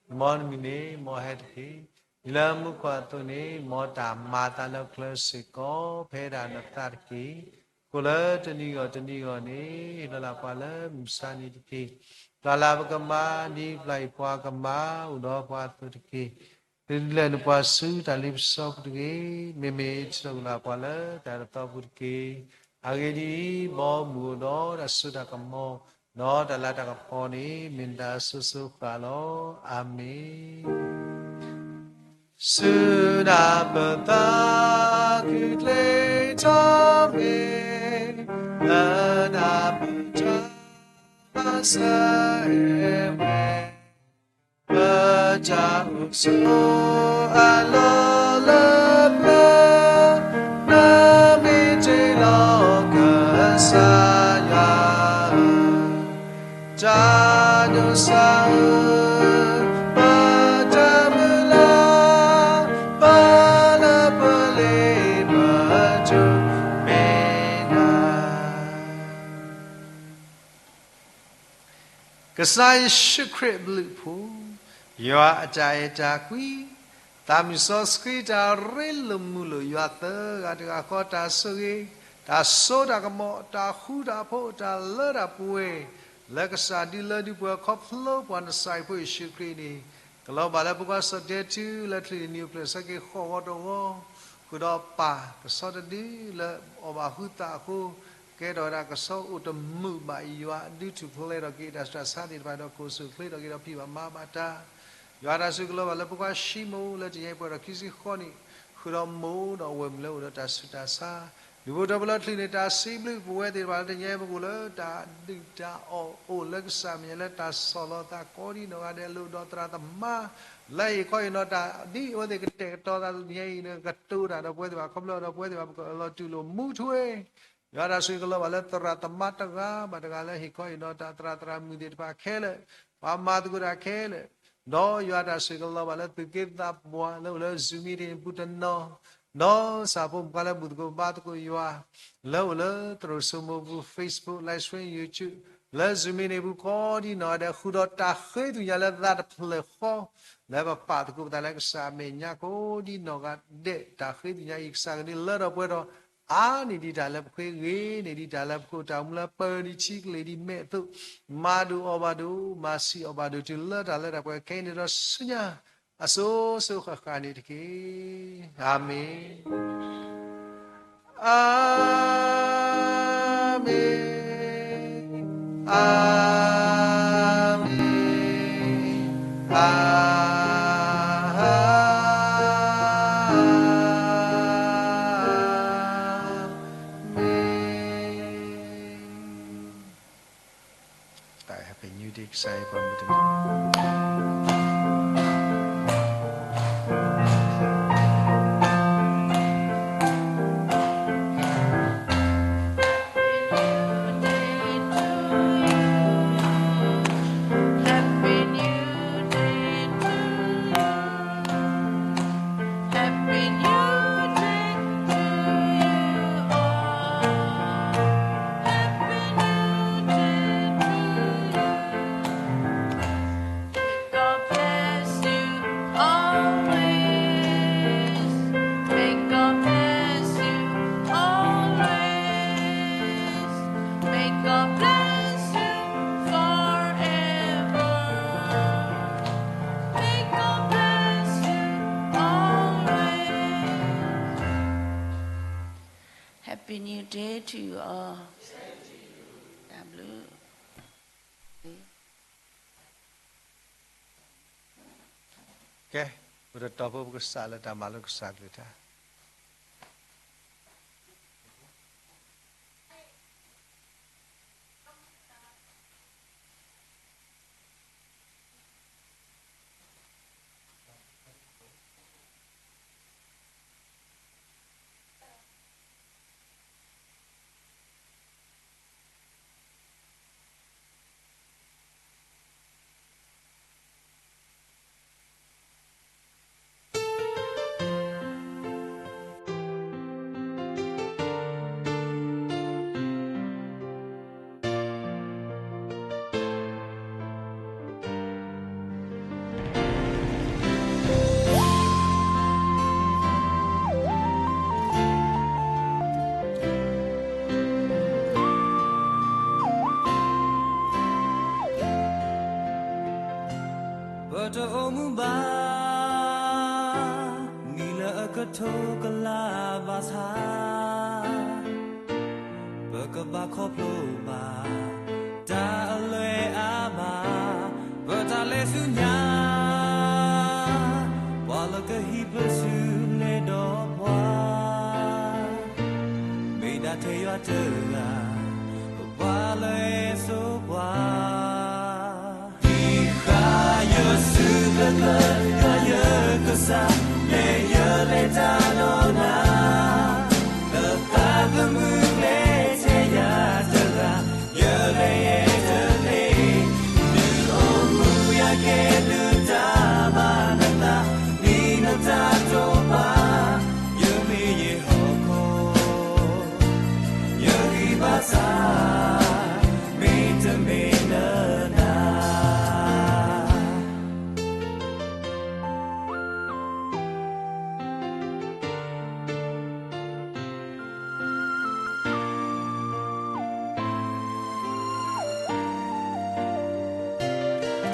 မ်နမံၤန့ၣ် မ်ဟဲတက့ၢ်. ဒ်လၢမူခိၣ်အသိးန့ၣ် မ်တၢ်မၤအသးလၢပချၢစ့ၢ်ကီး ဖဲဒၣ်နသးတက့ၢ်. ကိၣ်လၢတနံၤဂီၢ်တနံၤဂီၢ်န့ၣ် ဟ့ၣ်လီၤလၢပှၤလၢမုၢ်မဆါနံၤတက့ၢ်. ပျၢ်လၢပကမၤ ဒ်ပျၢ်အံၤပှၤကမၤ အိၣ်ဒီးပှၤအသိးတက့ၢ်. သုတလဲၣ်နပှၤဆူတၢ်လ့ပစီပူၤတဂ့ၤ, မ့မ့ၢ်ထံၣ်လိာ်က့ၤလၢပှၤလၢတၢ်တသီပူၤတက့ၢ်. အဂ့ၢ်ဒ်အံၤ, မ်မုၢ်အိၣ်ဒီးတၢ်စိတၢ်ကမီၤ, ဒီးတၢ်လၤတၢ်ကပီၤန့ၣ် မ့ၢ်နတၢ်အစိၤစိၤဃၣ်ဃၣ်လီၤ. အၤမ့ၣ်. ဆူနၤပသးခုကျ့ထီၣ်မ့ၢ်, လၢနၤပတၢ်မၤစၢၤဝဲ ပတၢ်အိၣ်ဆိးအလီၢ်လၢပျၢၤ, နမ့ၢ်တ့လီၤကစၢ်ယွၤဧၢ, တၢ်ဒိးစၢ်ဧၢ, ပတၢ်မုၢ်လၢ်, ပလၢပလ့ပဒိၣ်မ့ၢ်နၤ ကစၢ်ယ့ၣ်ၡူးခရံာ်အဘျုးအဖှိၣ်, ယွၤအတၢ်အဲၣ်တၢ်ကွံ, သးမုၢ်စီဆှံတၢ်ရ့လိာ်မုာ်လိာ်ယွၤသၢဂၤတဂၤဃီ တၢ်ဆိၣ်ဂ့ၤ, တၢ်စိတၢ်ကမီၤ, တၢ်ဃူတၢ်ဖိး, တၢ်လၢတၢ်ပှဲၤ, လၢကစၢ်ဒုးလၢဒုးပှဲၤခီဖျိပှၤနစၢ်ဖိယ့ၣ်ၡူးခရံာ်န့ၣ်, ကလီၤဘၣ်လၢပကွၢ်စီၣ်တဲာ်တုၤလၢချံးနံၤအပျဲၢ်ဆၢက့ၤဃီဂီၤတဂီၤ, ဃုာ်ဒီးပၢ်ကဆီတဒုလၢအီၣ်ဘၣ်ဟုသးအဃိ, ကဲထီၣ်ဝဲဒၣ်ကဆီအိၣ်တမုာ်ဘၣ်အံၤ ယွၤဒုးထူၣ်ဖျဲးထီၣ်က့ၤတၢ်ဆူးတၢ်ဆါသ့ၣ်တဖၣ်ဒီး ကိၣ်စူၣ်ချ့ထီၣ်က့ၤဒီးဖံးဘၣ်မၤဘၣ်တၢ်, ယွၤတၢ်စုကလီၤဘၣ်လၢပကွၢ်ဆံမိၣ်လၢတနံၤအံၤပှဲၤဒီးခံဆံဃိးနံၣ်, ဃုာ်ဒီးမိၢ်ဒီးအဝဲၢ်မုၣ်လၢအိၣ်ဒီးတၢ်ဆူးတၢ်ဆါ, ဒုးဖိထၢဖိလၢချံးန့ၣ် တၢ်စံးဘျုးပဝဲသ့ၣ်တဖၣ်လၢတနံၤအံၤပကအိၣ်လၢတၢ်ဒုၣ်တၢ်အီၣ်အိၣ်လၢကစၢ်မဲာ်ညါလၢတၢ်ဆီၣ်လီၤသးကိးဒ်နီၢ်ဂၤဒဲး လိၣ်ဒီးသရၣ်သမါ လၢဟ့ၣ်ခီဟ့ၣ်နီၤတၢ် ဒ်အဝဲသ့ၣ်ကတဲာ်ကတီၤသးတနံၤအံၤ ကတိၤတၢ်ဒီးပဝဲသ့ၣ်တဖၣ်ခီဖျိဒီးပဝဲသ့ၣ်တဖၣ် ပကလီၤတူၢ်လိာ်မူထွဲ ယွၤတၢ်ဆိၣ်ဂ့ၤကလီၤဘၣ်လၢသရၣ်သမါတဂၤဘၣ်တဂၤလၢဟ့ၣ်ခီဟ့ၣ်နီၤတၢ် သရၣ်သရၣ်မုၣ်သ့ၣ်တဖၣ်ခဲလၢာ်, ပှၤမၤသကိးတၢ်ခဲလၢာ်, ဒီးယွၤတၢ်ဆိၣ်ဂ့ၤကလီၤဘၣ်လၢသုးက့သးပှၢ်လၢအိၣ်လၢ Zoom meeting ပူၤတနီၤ, ဒီးဆၣ်ဖိမုၣ်ခွါလၢဘူၣ်သကိးဘါသကိးယွၤ, လၢအိၣ်လၢသရိာ်စိမိၢ်ပူၤ Facebook live stream YouTube လၢ Zoom meeting ပူၤကိးဒ်နီၢ်ဂၤဒဲး ဃုာ်ဒီးတၢ်ဃ့သကွံာ်ညါလၢသးတဖျၢၣ်ဃီ လၢပပာ်သကိးပသးလၢကစၢ်အမဲာ်ညါကိးဒ်နီၢ်ဂၤဒဲး တၢ်ဃ့သကွံာ်ညါအံၤ ကစၢ်ကဒုးလၢထီၣ်ပှဲၤထီၣ် အါန့ၢ်ဒံးတၢ်လၢပဃ့ ဂ့ၤန့ၢ်ဒံးတၢ်လၢပဃိ တၢ်အိၣ်မူလၢပၢၤဒံးထံကလ့ၤဒံးမဲာ်အသိး မၤဒိၣ်အီၣ်ဘၣ်ဒိၣ် မၤဆံးအီၣ်ဘၣ်ဒိၣ်တုၤလၢတၢ်လၢတၢ်ပှဲၤခဲအံၤန့ၣ်ဒီးဆူညါ အစိၤစိၤဃၣ်ဃၣ်န့ၣ်တက့ၢ်. အၤမ့ၣ်. အၤမ့ၣ်, အၤမ့ၣ်, အၤမ့ၣ်. တၢ်ဟဲ Happy New Day ကစၢ်ယွၤပှၤမုၢ်တနံၤ Happy New Day to you. Happy New Day to you all. Happy New Day to you. May God bless you always. May God bless you always. May God bless you forever. May God bless you always. Happy New Day to you all. တၢ်ဘျုး ကဲ, ပတတီဖိပကစးလၢတၢ်မၤလိကစၢ်ကလုၢ်တၢ်ပတအိၣ်မူဘၣ် နံၣ်လၢအကထိကလးဘၣ်ဆၣ် ပကဘၣ်ခီဖျိဘၣ် တၢ်အလွဲအမး ပတၢ်လဲၤဆူညါ ပှၤလၢကဟံးပစုလဲၤဒီးပှၤ မ့ၢ်ဒၣ်ထဲယွၤတဂၤ ပပှၤလၢအစိပှၤ ဟံးဃာ်ယစုကျၢၤကျၢၤ ယွၤယကစၢ် လဲၤယလဲၤတၢ်နီၢ်နၤ လၢသးသမူကျဲထဲယၤတဂၤ ယလဲၤယဲတသ့ ဒုးအိၣ်မူယၤကဲဒုးတၢ်ဘၣ်နသး ဒ်နတၢ်တိာ်ပာ် ယမ့ၢ်ယဟီၣ်ခိၣ် ယဂံၢ်ဘါစၢ် မ့တမ့ၢ်လၢနၤ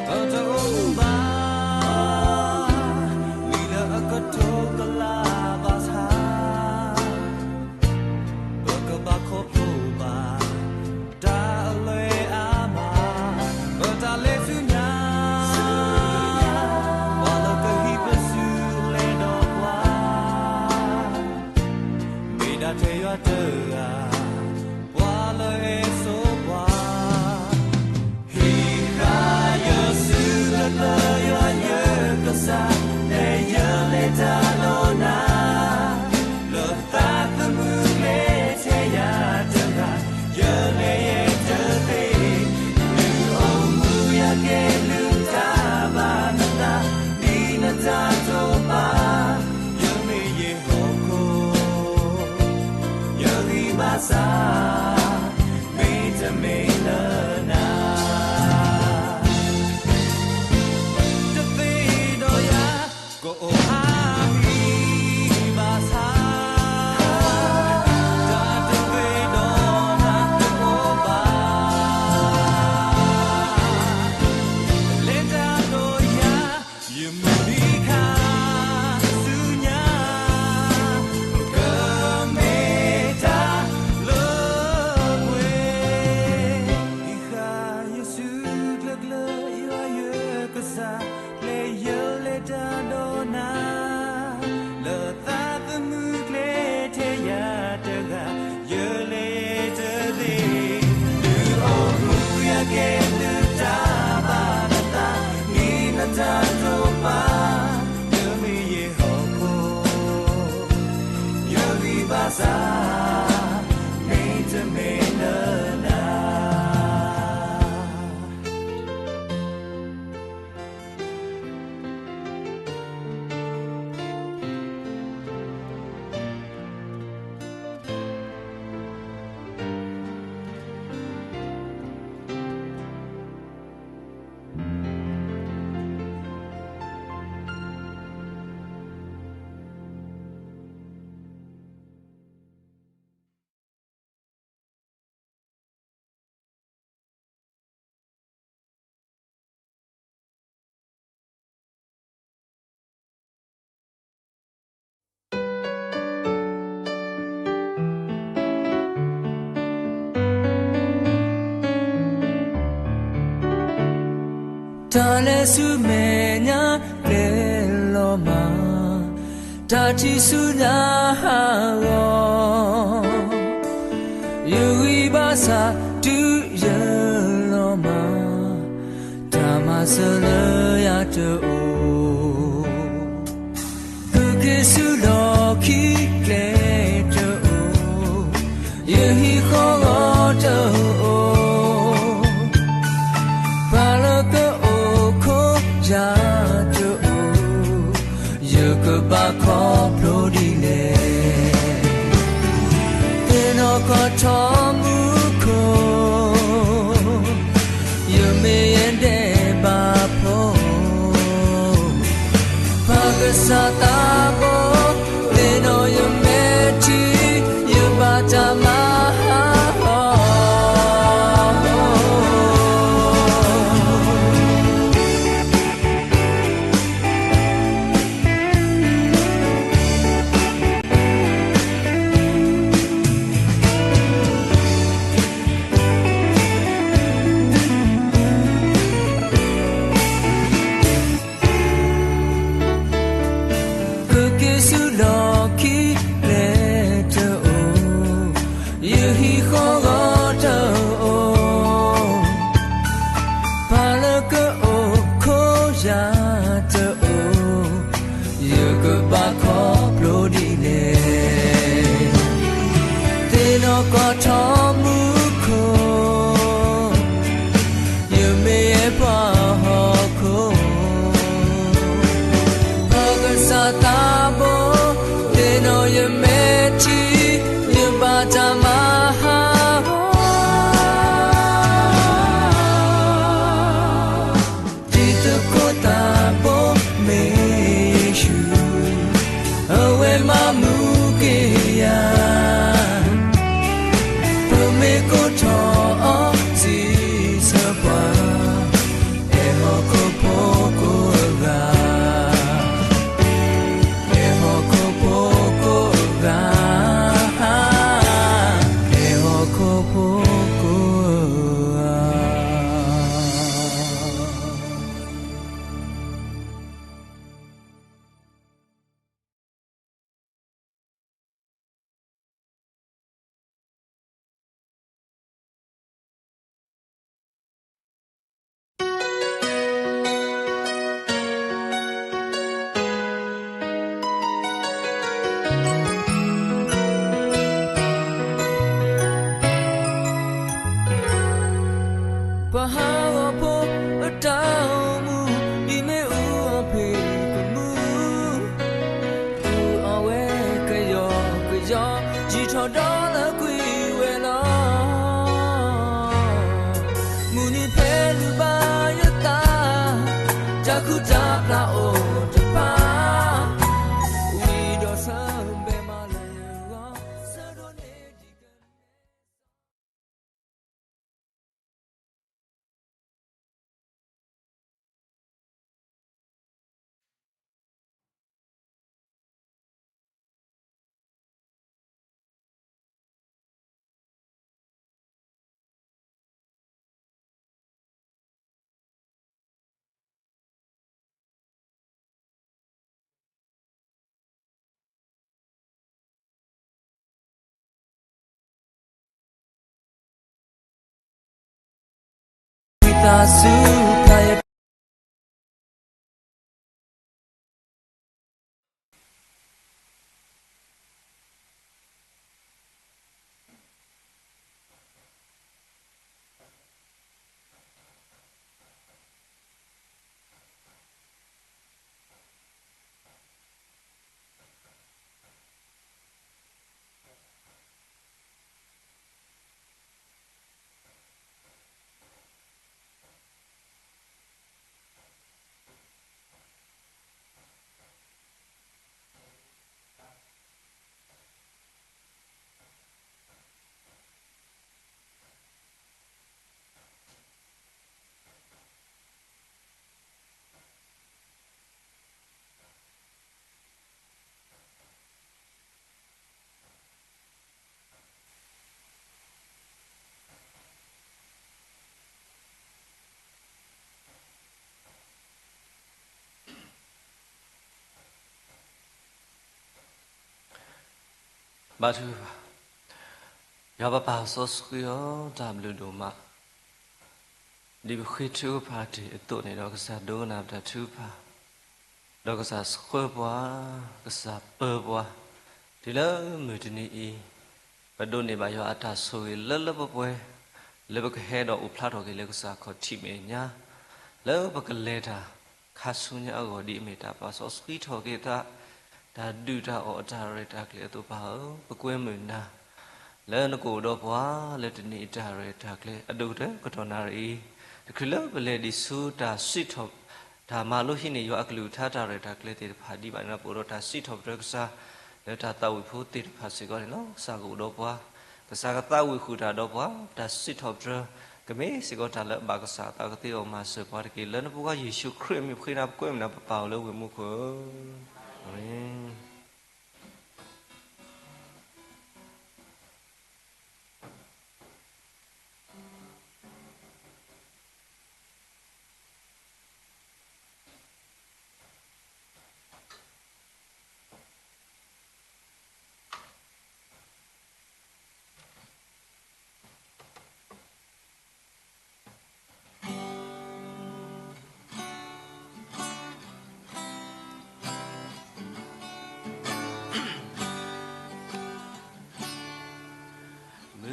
ပတအိၣ်မူဘၣ် နံၣ်လၢအကထိကလးဘၣ်ဆၣ် ပကဘၣ်ခီဖျိဘၣ် တၢ်အလွဲအမး ပတၢ်လဲၤဆူညါ ပှၤလၢကဟံးပစုလဲၤဒီးပှၤ မ့ၢ်ဒၣ်ထဲယွၤတဂၤ ပှၤလၢအစိပှၤ ဟံးဃာ်ယစုကျၢၤကျၢၤ ယွၤယကစၢ် လဲၤယလဲၤတၢ်နီၢ်နၤ လၢသးသမူကျဲထဲယၤတဂၤ ယလဲၤယဲတသ့ ဒုးအိၣ်မူယၤကဲဒုးတၢ်ဘၣ်နသး ဒ်နတၢ်တိာ်ပာ် ယမ့ၢ်ယဟီၣ်ခိၣ် ယဂံၢ်ဘါစၢ် မ့တမ့ၢ်လၢနၤ တသ့ဒီးယၤ ကအိၣ်အါမံၤဘၣ်ဆၣ် တၢ်တသ့ဒီးနၤတအိၣ်ဘၣ် လဲၤတၢ်ဒီးယၤ ယမုၢ်နံၤခါဆူညါ ကမ့ၢ်တၢ်လၢ တၢ်လဲၤဆူမဲာ်ညါကျဲလီၤမး, တၢ်ထံၣ်ဆူညါဟးဂီၤ, ယဂံၢ်ဘါစၢ်တုၤယလီၤမး, တၢ်မၤစၢၤလၢယၤတအိၣ်, ကက့ၤဆူလီၢ်ခံကျဲတအိၣ်, ယဟံၣ်ဃီဂီၤတအိၣ်, ပှၤလၢကအိၣ်ခိးယၤတအိၣ်, ယကဘၣ်ခီဖျိဒ်လဲၣ်. သ့ၣ်နီၣ်ကီၢ်ထီမူခိၣ်, ယမ့ၢ်ယဒဲးဘးဖိ, ပှၤကစၢ်သးဘီ, သ့ၣ်နီၣ်ယမဲာ်ထံ, ယဘၣ်တၢ်မၤဟးဂီၤ. ကက့ၤဆူလီၢ်ခံကျဲတအိၣ်, ယဟံၣ်ဃီဂီၤတအိၣ်, ပှၤလၢကအိၣ်ခိးယၤတအိၣ်, ယကဘၣ်ခီဖျိဒ်လဲၣ်. သ့ၣ်နီၣ်ကီၢ်ထီမူခိၣ်, ယမ့ၢ်ယဲပှၤဟီၣ်ခိၣ်, ပှၤကစၢ်သးဘီ, သ့ၣ်နီၣ်ယမဲာ်ထံ, ယဘၣ်တၢ်မၤဟးဂီၤ. တံၤသကိးသးဘိမ့ၢ်ယ့ၣ်ၡူး, အဝဲမၤမူက့ၤယၤ, ပမ့ၢ်ကိးထီၣ်အီၤစံးဆၢပှၤ, အဲၣ်ဟီၣ်ခိၣ်ဖိကိးဂၤ, အဲၣ်ဟီၣ်ခိၣ်ဖိကိးဂၤ, အဲၣ်ဟီၣ်ခိၣ်ဖိကိးဂၤ. ပှၤဟးဂီၤဖိအတၢ်အိၣ်မူ, ဒ်မ့ၣ်အူအီၣ်ဖံးကမူၣ်, အူအီၣ်ဝဲကယီကယီ, ယံာ်ထီၣ်ဒီးလၢကွံာ်ဝဲလီၤ. မုၢ်နံၤဖဲလုၢ်ဘၣ်ယသး, တၢ်ခုၣ်တၢ်ဖျးအိၣ်တဖၣ်, ဝံၤဒီးဆၢဘဲမၤလၢယဂီၢ်, ဆၢဒိးန့ၢ်ဒံးကလဲာ်စီ ဝံသးစူၤ ဘါထုကဖၣ်. ယွၤပၢ်ပၢ်စီဆှံဧၢ, တၢ်ဘျုးဒိၣ်မး ဒ်ပဃ့ထုကဖၣ်တ့ၢ်အသိးန့ၣ်ဒီး ကစၢ်ဒိကနၣ်ပတၢ်ထုကဖၣ်, ဒီးကစၢ်ဆှၢပှၤ, ကစၢ်ပၢပှၤ, တုၤလၢမုၢ်တနံၤအံၤ, ပဒိးန့ၢ်ဘၣ်ယွၤအတၢ်ဆိၣ်ဂ့ၤလၢလၢပှဲၤပှဲၤ, လၢပကဟဲဒီးအိၣ်ဖျါထီၣ်က့ၤလၢကစၢ်ခီၣ်ထံးမဲာ်ညါ, လၢပကလဲၤတၢ် ခါဆူညါအဂီၢ်ဒ်အမ့ၢ်တၢ်ပာ်စီဆှံထီၣ်က့ၤသး, တၢ်ဒုးတၢ်အီၣ်အတၢ်ရဲၣ်တၢ်ကျဲၤအသိးပၢ်ဧၢ, ပကွဲမုာ်နၤ လၢနကအိၣ်ဒီးပှၤလၢတနံၤအတၢ်ရဲၣ်တၢ်ကျဲၤအဒိၣ်ကတၢၢ်ကတီၢ်နၣ်ရံၣ်အံၤ, တချုးလၢပလဲၤဒံးဆူတၢ်စံးထီၣ် တၢ်မၤလိဟံးန့ၢ်ယွၤအကလုၢ်ကထါတၢ်ရဲၣ်တၢ်ကျဲၤသ့ၣ်တဖၣ်ဒံးဘၣ်န့ၣ်ဒီး ပအိၣ်ဒီးတၢ်စံးထီၣ်ပတြၢၤကစၢ် လၢတၢ်သးဝံၣ်ဖိသ့ၣ်တဖၣ်စ့ၢ်ကီးန့ၣ်လီၤ. ကစၢ်ကအိၣ်ဒီးပှၤ, ကစၢ်ကသးဝံၣ်ဃုာ်တၢ်ဒီးပှၤ, တၢ်စံးထီၣ်ပတြၢၤ ကမ့ၢ်စ့ၢ်ကီးတၢ်လၢအဘၣ်ကစၢ်အသးကသ့အဂီၢ် မၤစၢၤပှၤတက့ၢ်. လၢနဖိခွါယ့ၣ်ၡူးခရံာ်အမံၤပဃ့နၤ ပကွဲမုာ်နၤ ပပၢ်အိၣ်လၢဝ့ၢ်မူခိၣ်ဧၢ, အၤမ့ၣ်. မုၢ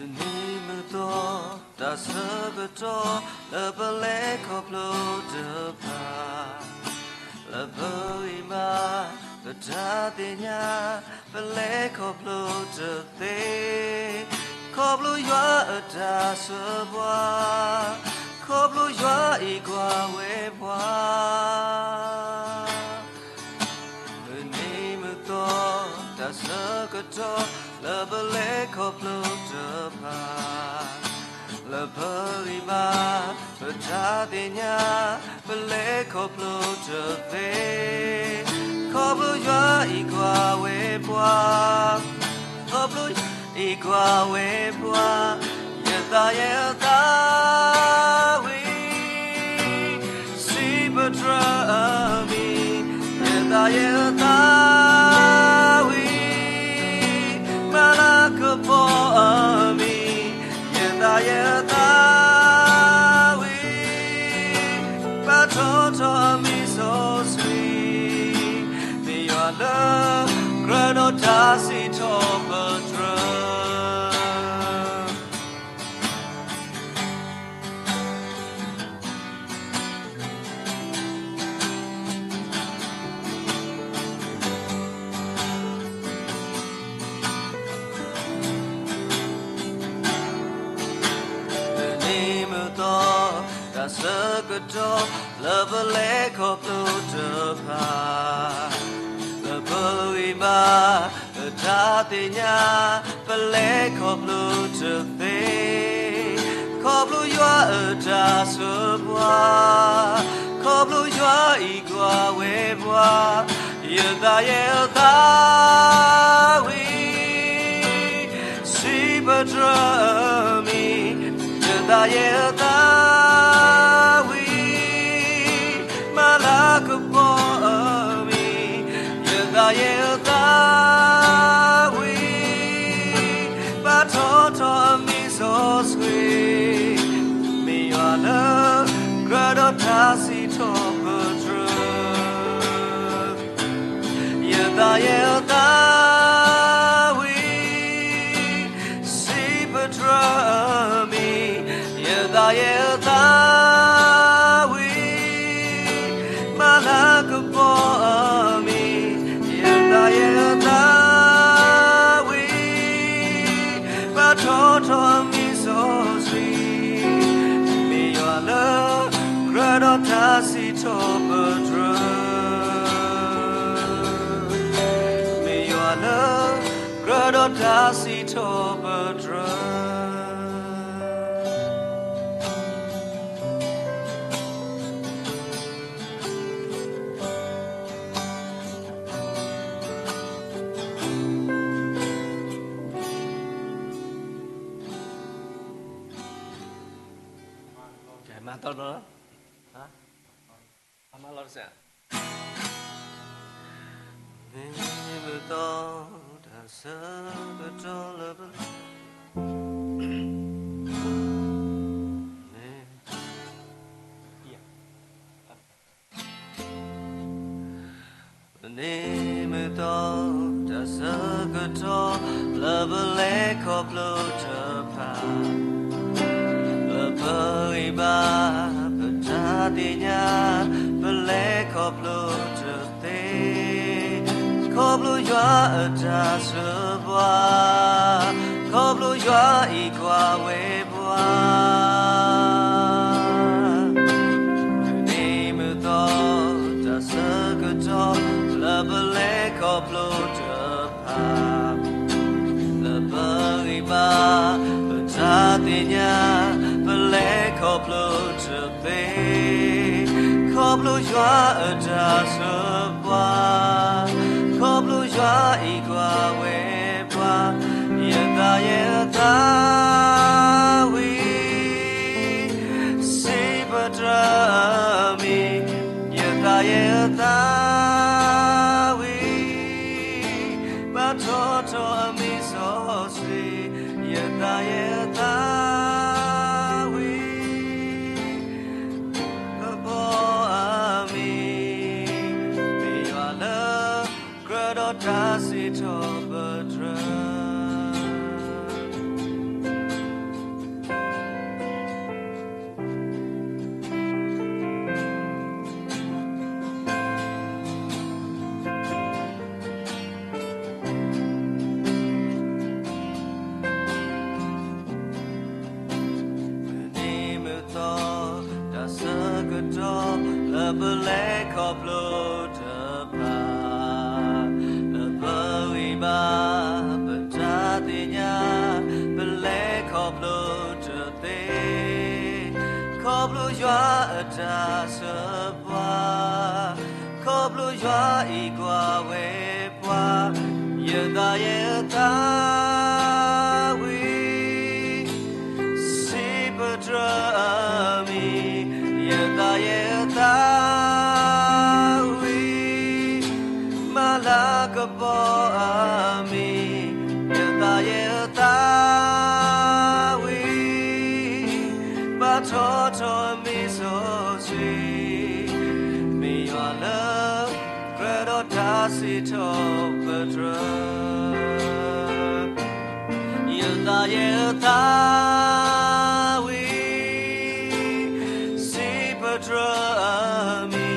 ်နံၤမုၢ်သီ တၢ်ဆၢကတီၢ် လၢပလဲၤခီဖျိတဖၣ်, လၢပဂံၢ်ဘါ ပတၢ်သ့ၣ်ညါ ပလဲၤခီဖျိတသ့, ခီဖျိယွၤအတၢ်ဆှၢပှၤ, ခီဖျိယွၤအံးကွၢ်ဝဲပှၤ. မုၢ်နံၤမုၢ်သီ တၢ်ဆၢကတီၢ် လၢပလဲၤခီဖျိတဖၣ်, လၢပဂံၢ်ဘါ ပတၢ်သ့ၣ်ညါ ပလဲၤခီဖျိတသ့, ခီဖျိယွၤအံးကွၢ်ဝဲပှၤ, ခီဖျိယွၤအံးကွၢ်ဝဲပှၤ, ယသးယသး ဝံၤ စံးပတြၢၤအမံၤ, ယသးယသး ဝံၤ မၤလၤကပီၤအမံၤ, ယသးယသး ဝံၤ ပာ်ထီၣ်ထီၣ်အမံၤစီဆှံ, မ့ၢ်ယွၤလၢ ကြၢးဒီးတၢ်စံးထီၣ်ပတြၢၤ မုၢ်နံၤမုၢ်သီ တၢ်ဆၢကတီၢ် လၢပလဲၤခီဖျိတဖၣ်, လၢပဂံၢ်ဘါ ပတၢ်သ့ၣ်ညါ ပလဲၤခီဖျိတသ့, ခီဖျိယွၤအတၢ်ဆှၢပှၤ, ခီဖျိယွၤအံးကွၢ်ဝဲပှၤ, ယသးယသး ဝံၤ စံးပတြၢၤအမံၤ, ယသးယသး ဝံၤ မၤလၤကပီၤအမံၤ, ယသးယသး ဝံၤ ပာ်ထီၣ်ထီၣ်အမံၤစီဆှံ, မ့ၢ်ယွၤလၢ ကြၢးဒီးတၢ်စံးထီၣ်ပတြၢၤ ယသးယသး ဝံၤ စံးပတြၢၤအမံၤ, ယသးယသး ဝံၤ မၤလၤကပီၤအမံၤ, ယသးယသး ဝံၤ ပာ်ထီၣ်ထီၣ်အမံၤစီဆှံ, မ့ၢ်ယွၤလၢ ကြၢးဒီးတၢ်စံးထီၣ်ပတြၢၤ မ့ၢ်ယွၤလၢ ကြၢးဒီးတၢ်စံးထီၣ်ပတြၢၤ မၤတီတီလီၤ, မၤလီၤတစဲး, မုၢ်နံၤမုၢ်သီ တၢ် ဆၢကတီၢ်လၢပ န့ၣ်မုၢ်သီ တၢ်ဆၢကတီၢ်လၢပလဲၤခီဖျိတဖၣ်, ပပဂံၢ်ဘါ ပတၢ်သ့ၣ်ညါ ပလဲၤခီဖျိတသ့, ခီဖျိယွၤအတၢ်ဆှၢပှၤ, ခီဖျိယွၤအံၤကွၢ်ဝဲပှၤ န့ၣ်မုၢ်သီ တၢ်ဆၢကတီၢ်လၢပလဲၤခီဖျိတဖၣ်, လၢပဂံၢ်ဘါ ပတၢ်သ့ၣ်ညါ ပလဲၤခီဖျိတသ့, ခီဖျိယွၤအတၢ်ဆှၢပှၤ, ခီဖျိယွၤအံၤကွၢ်ဝဲပှၤ, ယသးယသးဝံၤ စံးပတြၢၤအမံၤ, ယသးယသးဝံၤ ဘါထီၣ်ထီၣ်အမံၤစီဆှံ, ယသးယသးဝံၤ ကပီၤအမံၤ, မ့ၢ်ယွၤလၢ ကြၢးဒီးတၢ်စံးထီၣ်ပတြၢၤ မုၢ်နံၤမုၢ်သီ တၢ်ဆၢကတီၢ်လၢပလဲၤခီဖျိတဖၣ်, လၢပဂံၢ်ဘါ ပတၢ်သ့ၣ်ညါ ပလဲၤခီဖျိတသ့, ခီဖျိယွၤအတၢ်ဆှၢပှၤ, ခီဖျိယွၤအံၤကွၢ်ဝဲပှၤ, ယသးယသးဝံၤ စံးပတြၢၤအမံၤ, ယသးယသးဝံၤ မၤလၤကပီၤအမံၤ, ယသးယသးဝံၤ ဘါထီၣ်ထီၣ်အမံၤစီဆှံ, မ့ၢ်ယွၤလၢ ကြၢးဒီးတၢ်စံးထီၣ်ပတြၢၤ ယသးယသးဝံၤ စံးပတြၢၤအမံ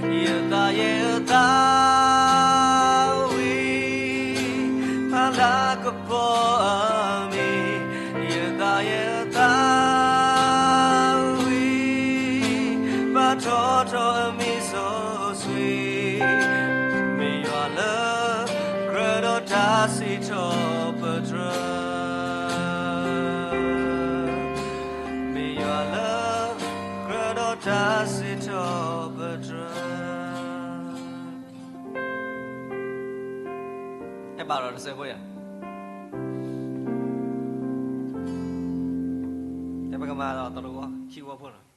ၤ, ယသးယသးဝံၤ မၤလၤကပီၤအမံၤ, ယသးယသးဝံၤ ဘါထီၣ်ထီၣ်အမံၤစီဆှံ, မ့ၢ်ယွၤလၢ ကြၢးဒီးတၢ်စံးထီၣ်ပတြၢၤ မ့ၢ်ယွၤလၢ ကြၢးဒီးတၢ်စံးထီၣ်ပတြၢၤ ဟဲဘၣ်ဒီးတစဲးဖိယၤ, ဟဲပကမၤဒီးသီတဝီ ခံဝီဖိလီၤ.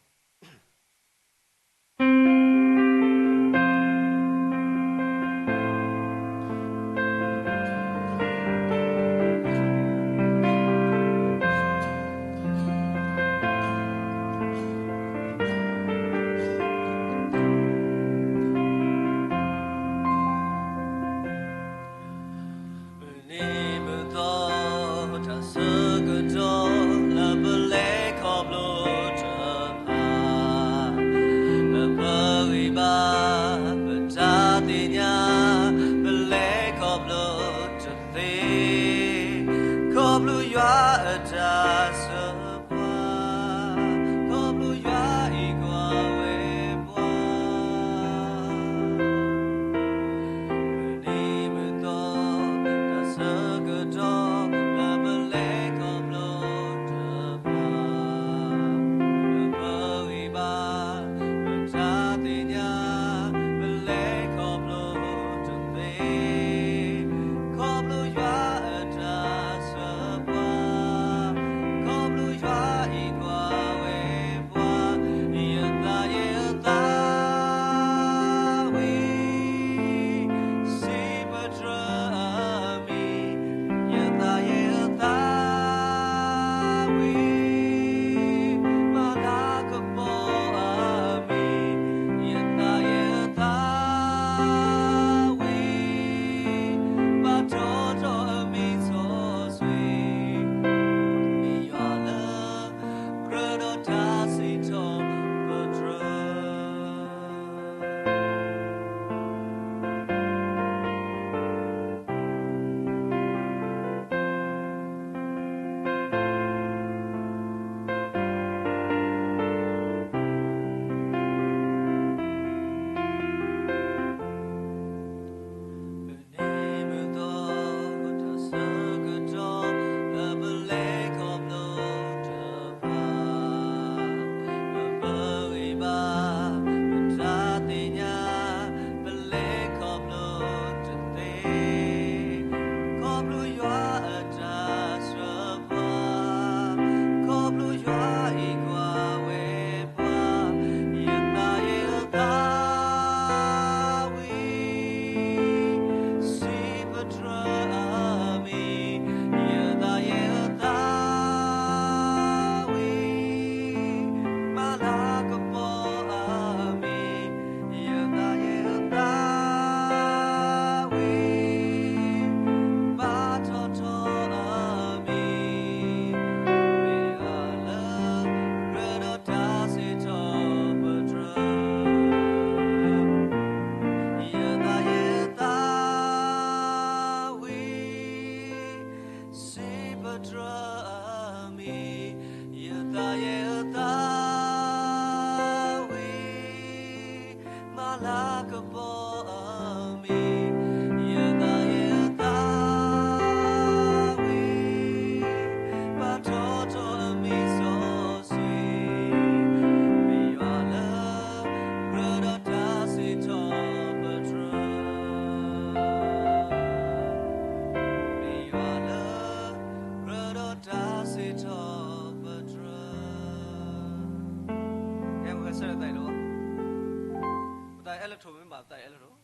ထိၣ်မ့ၢ်ဘၣ်သးအံၤလီၤ,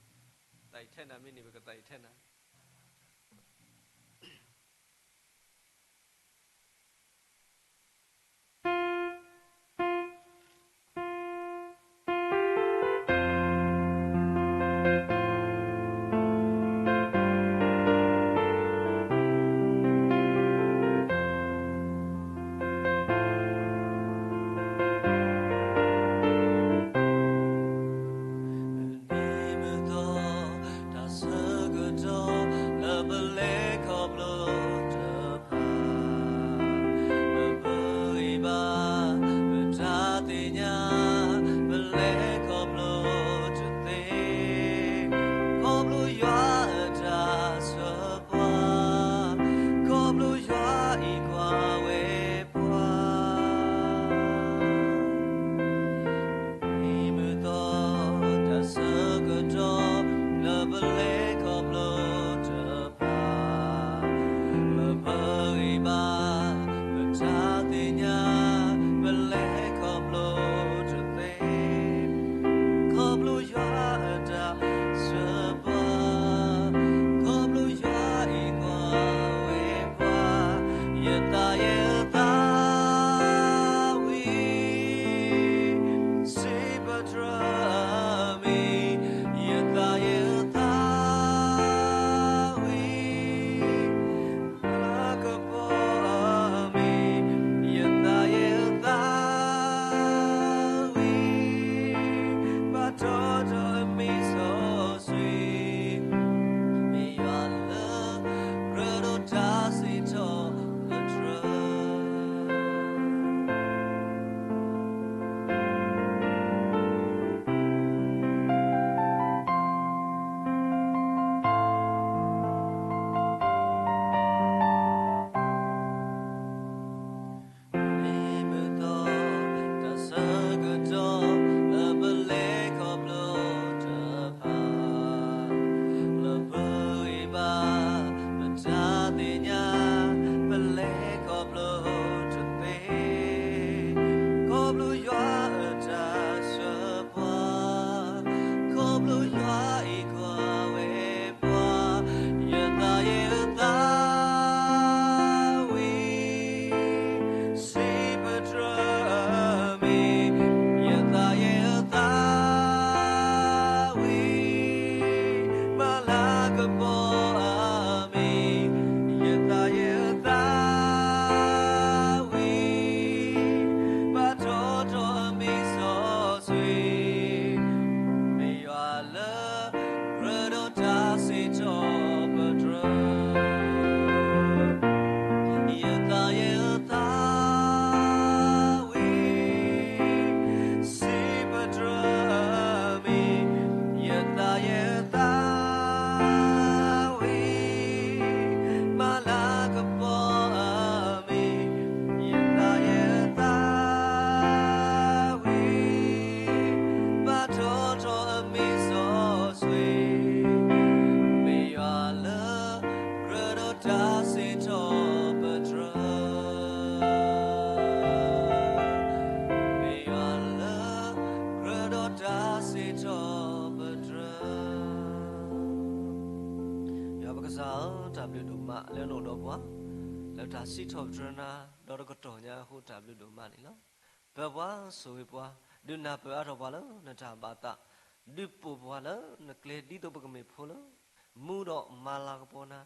သးအံၤထဲနၤမ့ၢ်န့ၣ် ပကသးအံၤထဲနၤ. ဒ်မုၢ်သီ တၢ်ဆၢကတီၢ် လၢပလဲၤခီဖျိတဖၣ်, ပပဂံၢ်ဘါ ပတၢ်သ့ၣ်ညါ ပလဲၤခီဖျိတသ့, ခီဖျိယွၤအတၢ်ဆၢပှၤ, ခီဖျိယွၤအံၤကွၢ်ဝဲပှၤ ဒ်မုၢ်သီ တၢ်ဆၢကတီၢ် လၢပလဲၤခီဖျိတဖၣ်, ပပဂံၢ်ဘါ ပတၢ်သ့ၣ်ညါ ပလဲၤခီဖျိတသ့, ခီဖျိယွၤအတၢ်ဆၢပှၤ, ခီဖျိယွၤအံၤကွၢ်ဝဲပှၤ, ယသးယသးဝံၣ် စံးပတြၢၤမံၤ, ယသးယသးဝံၣ် လၤကပီၤအမံၤ, ယသးယသးဝံၣ် ဘၣ်ထီၣ်ထီၣ်အမံၤစီဆှံ, မ့ၢ်ယွၤလၢ ကြၢးဒီးတၢ်စံးထီၣ်ပတြၢၤ ဒ်မုၢ်သီ တၢ်ဆၢကတီၢ် လၢပလဲၤခီဖျိတဖၣ်, လၢပဂံၢ်ဘါ ပတၢ်သ့ၣ်ညါ ပလဲၤခီဖျိတသ့, ခီဖျိယွၤအတၢ်ဆၢပှၤ, ခီဖျိယွၤအံၤကွၢ်ဝဲ ပှၤ, ယသးယသးဝံၣ် စံးပတြၢၤမံၤ, ယသးယသးဝံၣ် မၤလၤကပီၤအမံၤ, ယသးယသးဝံၣ် ဘၣ်ထီၣ်ထီၣ်အမံၤစီဆှံ, မ့ၢ်ယွၤလၢ ကြၢးဒီးတၢ်စံးထီၣ်ပတြၢၤ, ယသးယသးဝံၣ် စံးပတြၢၤမံၤ, ယသးယသးဝံၣ် မၤလၤကပီၤအမံၤ, ယသးယသးဝံၣ် ဘၣ်ထီၣ်ထီၣ်အမံၤစီဆှံ, မ့ၢ်ယွၤလၢ ကြၢးဒီးတၢ်စံးထီၣ်ပတြၢၤ, မ့ၢ်ယွၤလၢ ကြၢးဒီးတၢ်စံးထီၣ်ပတြၢၤ. ယွၤပကစၢ်ဧၢ, တၢ်ဘျုးဒိၣ်မးလၢနအိၣ်ဒီးပှၤ, လၢတၢ်စံးထီၣ်ပတြၢၤနၤ ဒီးတကတီၢ်ညါအဃိ တၢ်ဘျုးဒိၣ်မးန့ၣ်လီၤ. ပၢၤပှၤ, ဆိၣ်ဂ့ၤပှၤ, ဒုးနၢ်ပၢၢ်အါထီၣ်ပှၤလၢနတၢ်ဘၣ်သး, ဒုးပိာ်ပှၤလၢနကျဲ ဒ်သိးပကမ့ၢ်ဖိလၢ မူဒီးမၤလၤကပီၤနၤ,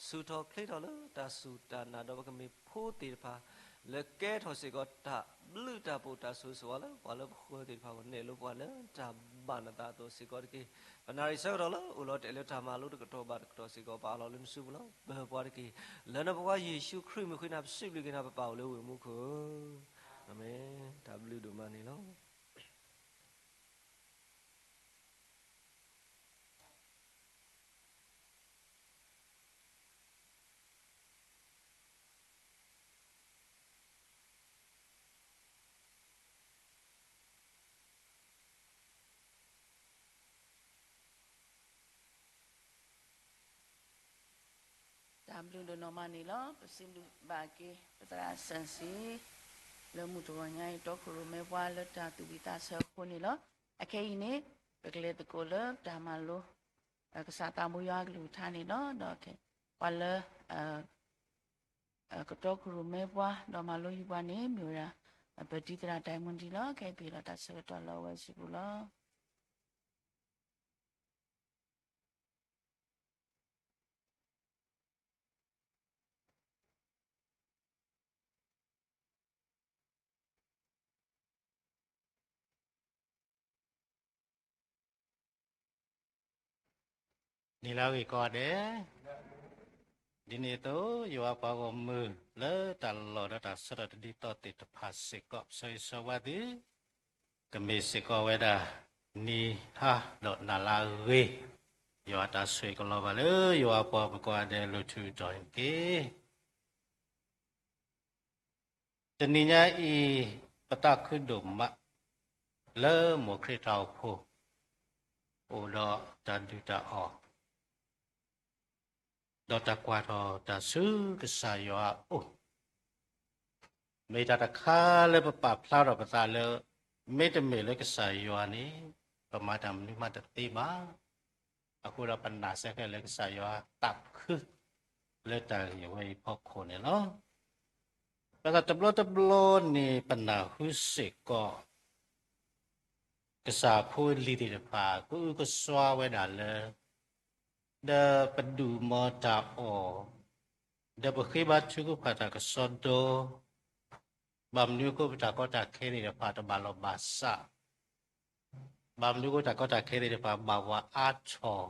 ဆူၣ်ထီၣ်ချ့ထီၣ်လၢတၢ်စူၢ်တၢ်နာ် ဒီးပကမ့ၢ်ဖိသ့ၣ်တဖၣ် လၢကဲထီၣ်စ့ၢ်ကီးတၢ်ဘျုးတၢ်ဖှိၣ်တၢ်ဆိၣ်ဂ့ၤဆိၣ်ဝါလၢပှၤလၢပဃၢၤသ့ၣ်တဖၣ်အဂီၢ် နဲၣ်လိပှၤလၢတၢ်ဘၣ်နသးအသိးစ့ၢ်ကီးတက့ၢ်. ပနၣ်ရံၣ်ဆၢကတီၢ်လၢအိၣ်လီၤတဲာ်လၢတၢ်မၤလိတကတီၢ်ဘၣ်တကတီၢ်စ့ၢ်ကီး ပအးလီၤလၢနစုပူၤလီၤ. ပၢၤပှၤတက့ၢ်. လၢနဖိခွါယ့ၣ်ၡူးခရံာ်အမံၤဃ့နၤ ပစံးဘျုးက့ၤနၤ ပပၢ်အိၣ်လၢဝ့ၢ်မူခိၣ်ဧၢ, အၤမ့ၣ်. တၢ်ဘျုးဒိၣ်မးန့ၣ်လီၤ. တၢ်ဘျုးဒိၣ်နီၢ်မးန့ၣ်လီၤ. ပစံးဘျုးဘၣ်က့ၤ ပသရၣ်စၢၣ်စံ လၢမုၢ်တဂီၤညါအံၤ တီခိၣ်ရိၣ်မဲပှၤလၢတၢ်သူၣ်ဝံၣ်သးဆၢအဃိန့ၣ်လီၤ. အခဲအံၤန့ၣ် ပကလဲၤသကိးလၢတၢ်မၤလိ ကစၢ်သးဘိယွၤအကလုၢ်ကထါန့ၣ်လီၤ. ဒီးပှၤလၢ ကတီခိၣ်ရိၣ်မဲပှၤ ဒီးမၤလိယုာ်ပှၤန့ၣ် မ့ၢ်ဝဲဒၣ် ပတံၤသရၣ်တၢ်မုၢ်ဒံးလီၤ. ခဲအံၤပဟ့ၣ်လီၤတၢ်ဆၢကတီၢ်လၢအဝဲစုပူၤလီၤ. နံၤလၢအဂ့ၤကိးဂၤဒဲး, ဒ်န့ၣ်အသိး ယွၤပှၤဂီၢ်မုၢ်လၢတၢ်လီၢ်ဒီးတၢ်ဆၢကတီၢ်တဒ်သိးသ့ၣ်တဖၣ်စ့ၢ်ကီး ပဆၢဂ့ၤဆၢဝါသု ကမ့ၢ်စ့ၢ်ကီးဝဲဒၣ် နံၤဟါဒီးနၤလၢအဂ့ၤ, ယွၤအတၢ်ဆိၣ်ဂ့ၤကလီၤဘၣ်လၢယွၤအပှၤကိးဂၤဒဲးလၢထူးတီၤန့ၣ်တက့ၢ်. တနံၤညါအံၤ ပသးခုဒိၣ်မး လၢမိၢ်ခရံာ်တၢ်အိၣ်ဖှိၣ် အိၣ်ဒီးတၢ်ဒုၣ်တၢ်အီၣ် ဒီးတၢ်ကွၢ်ထီၣ်တၢ်ဆူကစၢ်ယွၤအအိၣ်, မ့ၢ်တၢ်တခါလၢပပာ်ဖျါထီၣ်ပသးလၢ မ့တမ့ၢ်လၢကစၢ်ယွၤန့ၣ် ပမၤတၢ်မနုၤမးတသ့ဘၣ်. အဃိဒီးပနာ်စ့ၢ်ကီးလၢကစၢ်ယွၤသးခု လၢတၢ်ဂ့ၢ်ဝဲအံၤဖီခိၣ်န့ၣ်လီၤ. ဘၣ်ဆၣ်တဘျီတဘျီန့ၣ် ပနၢ်ဟူစ့ၢ်ကီး ကစၢ်ဖိလံၤသ့ၣ်တဖၣ် ကအုကစွါဝဲဒၣ်လၢ ဒီးပဒုးမၤတၢ်အီၣ်, ဒီးပဃ့ဘါထုကဖၣ်တၢ်ကစီဒီ, ဘၣ်မနုၤအဃိပတၢ်ကီတၢ်ခဲသ့ၣ်တဖၣ်တဘၣ်လီၢ်ဘၣ်စး, ဘၣ်မနုၤအဃိတၢ်ကီတၢ်ခဲသ့ၣ်တဖၣ်ဘၣ်ဝးအါထီၣ်,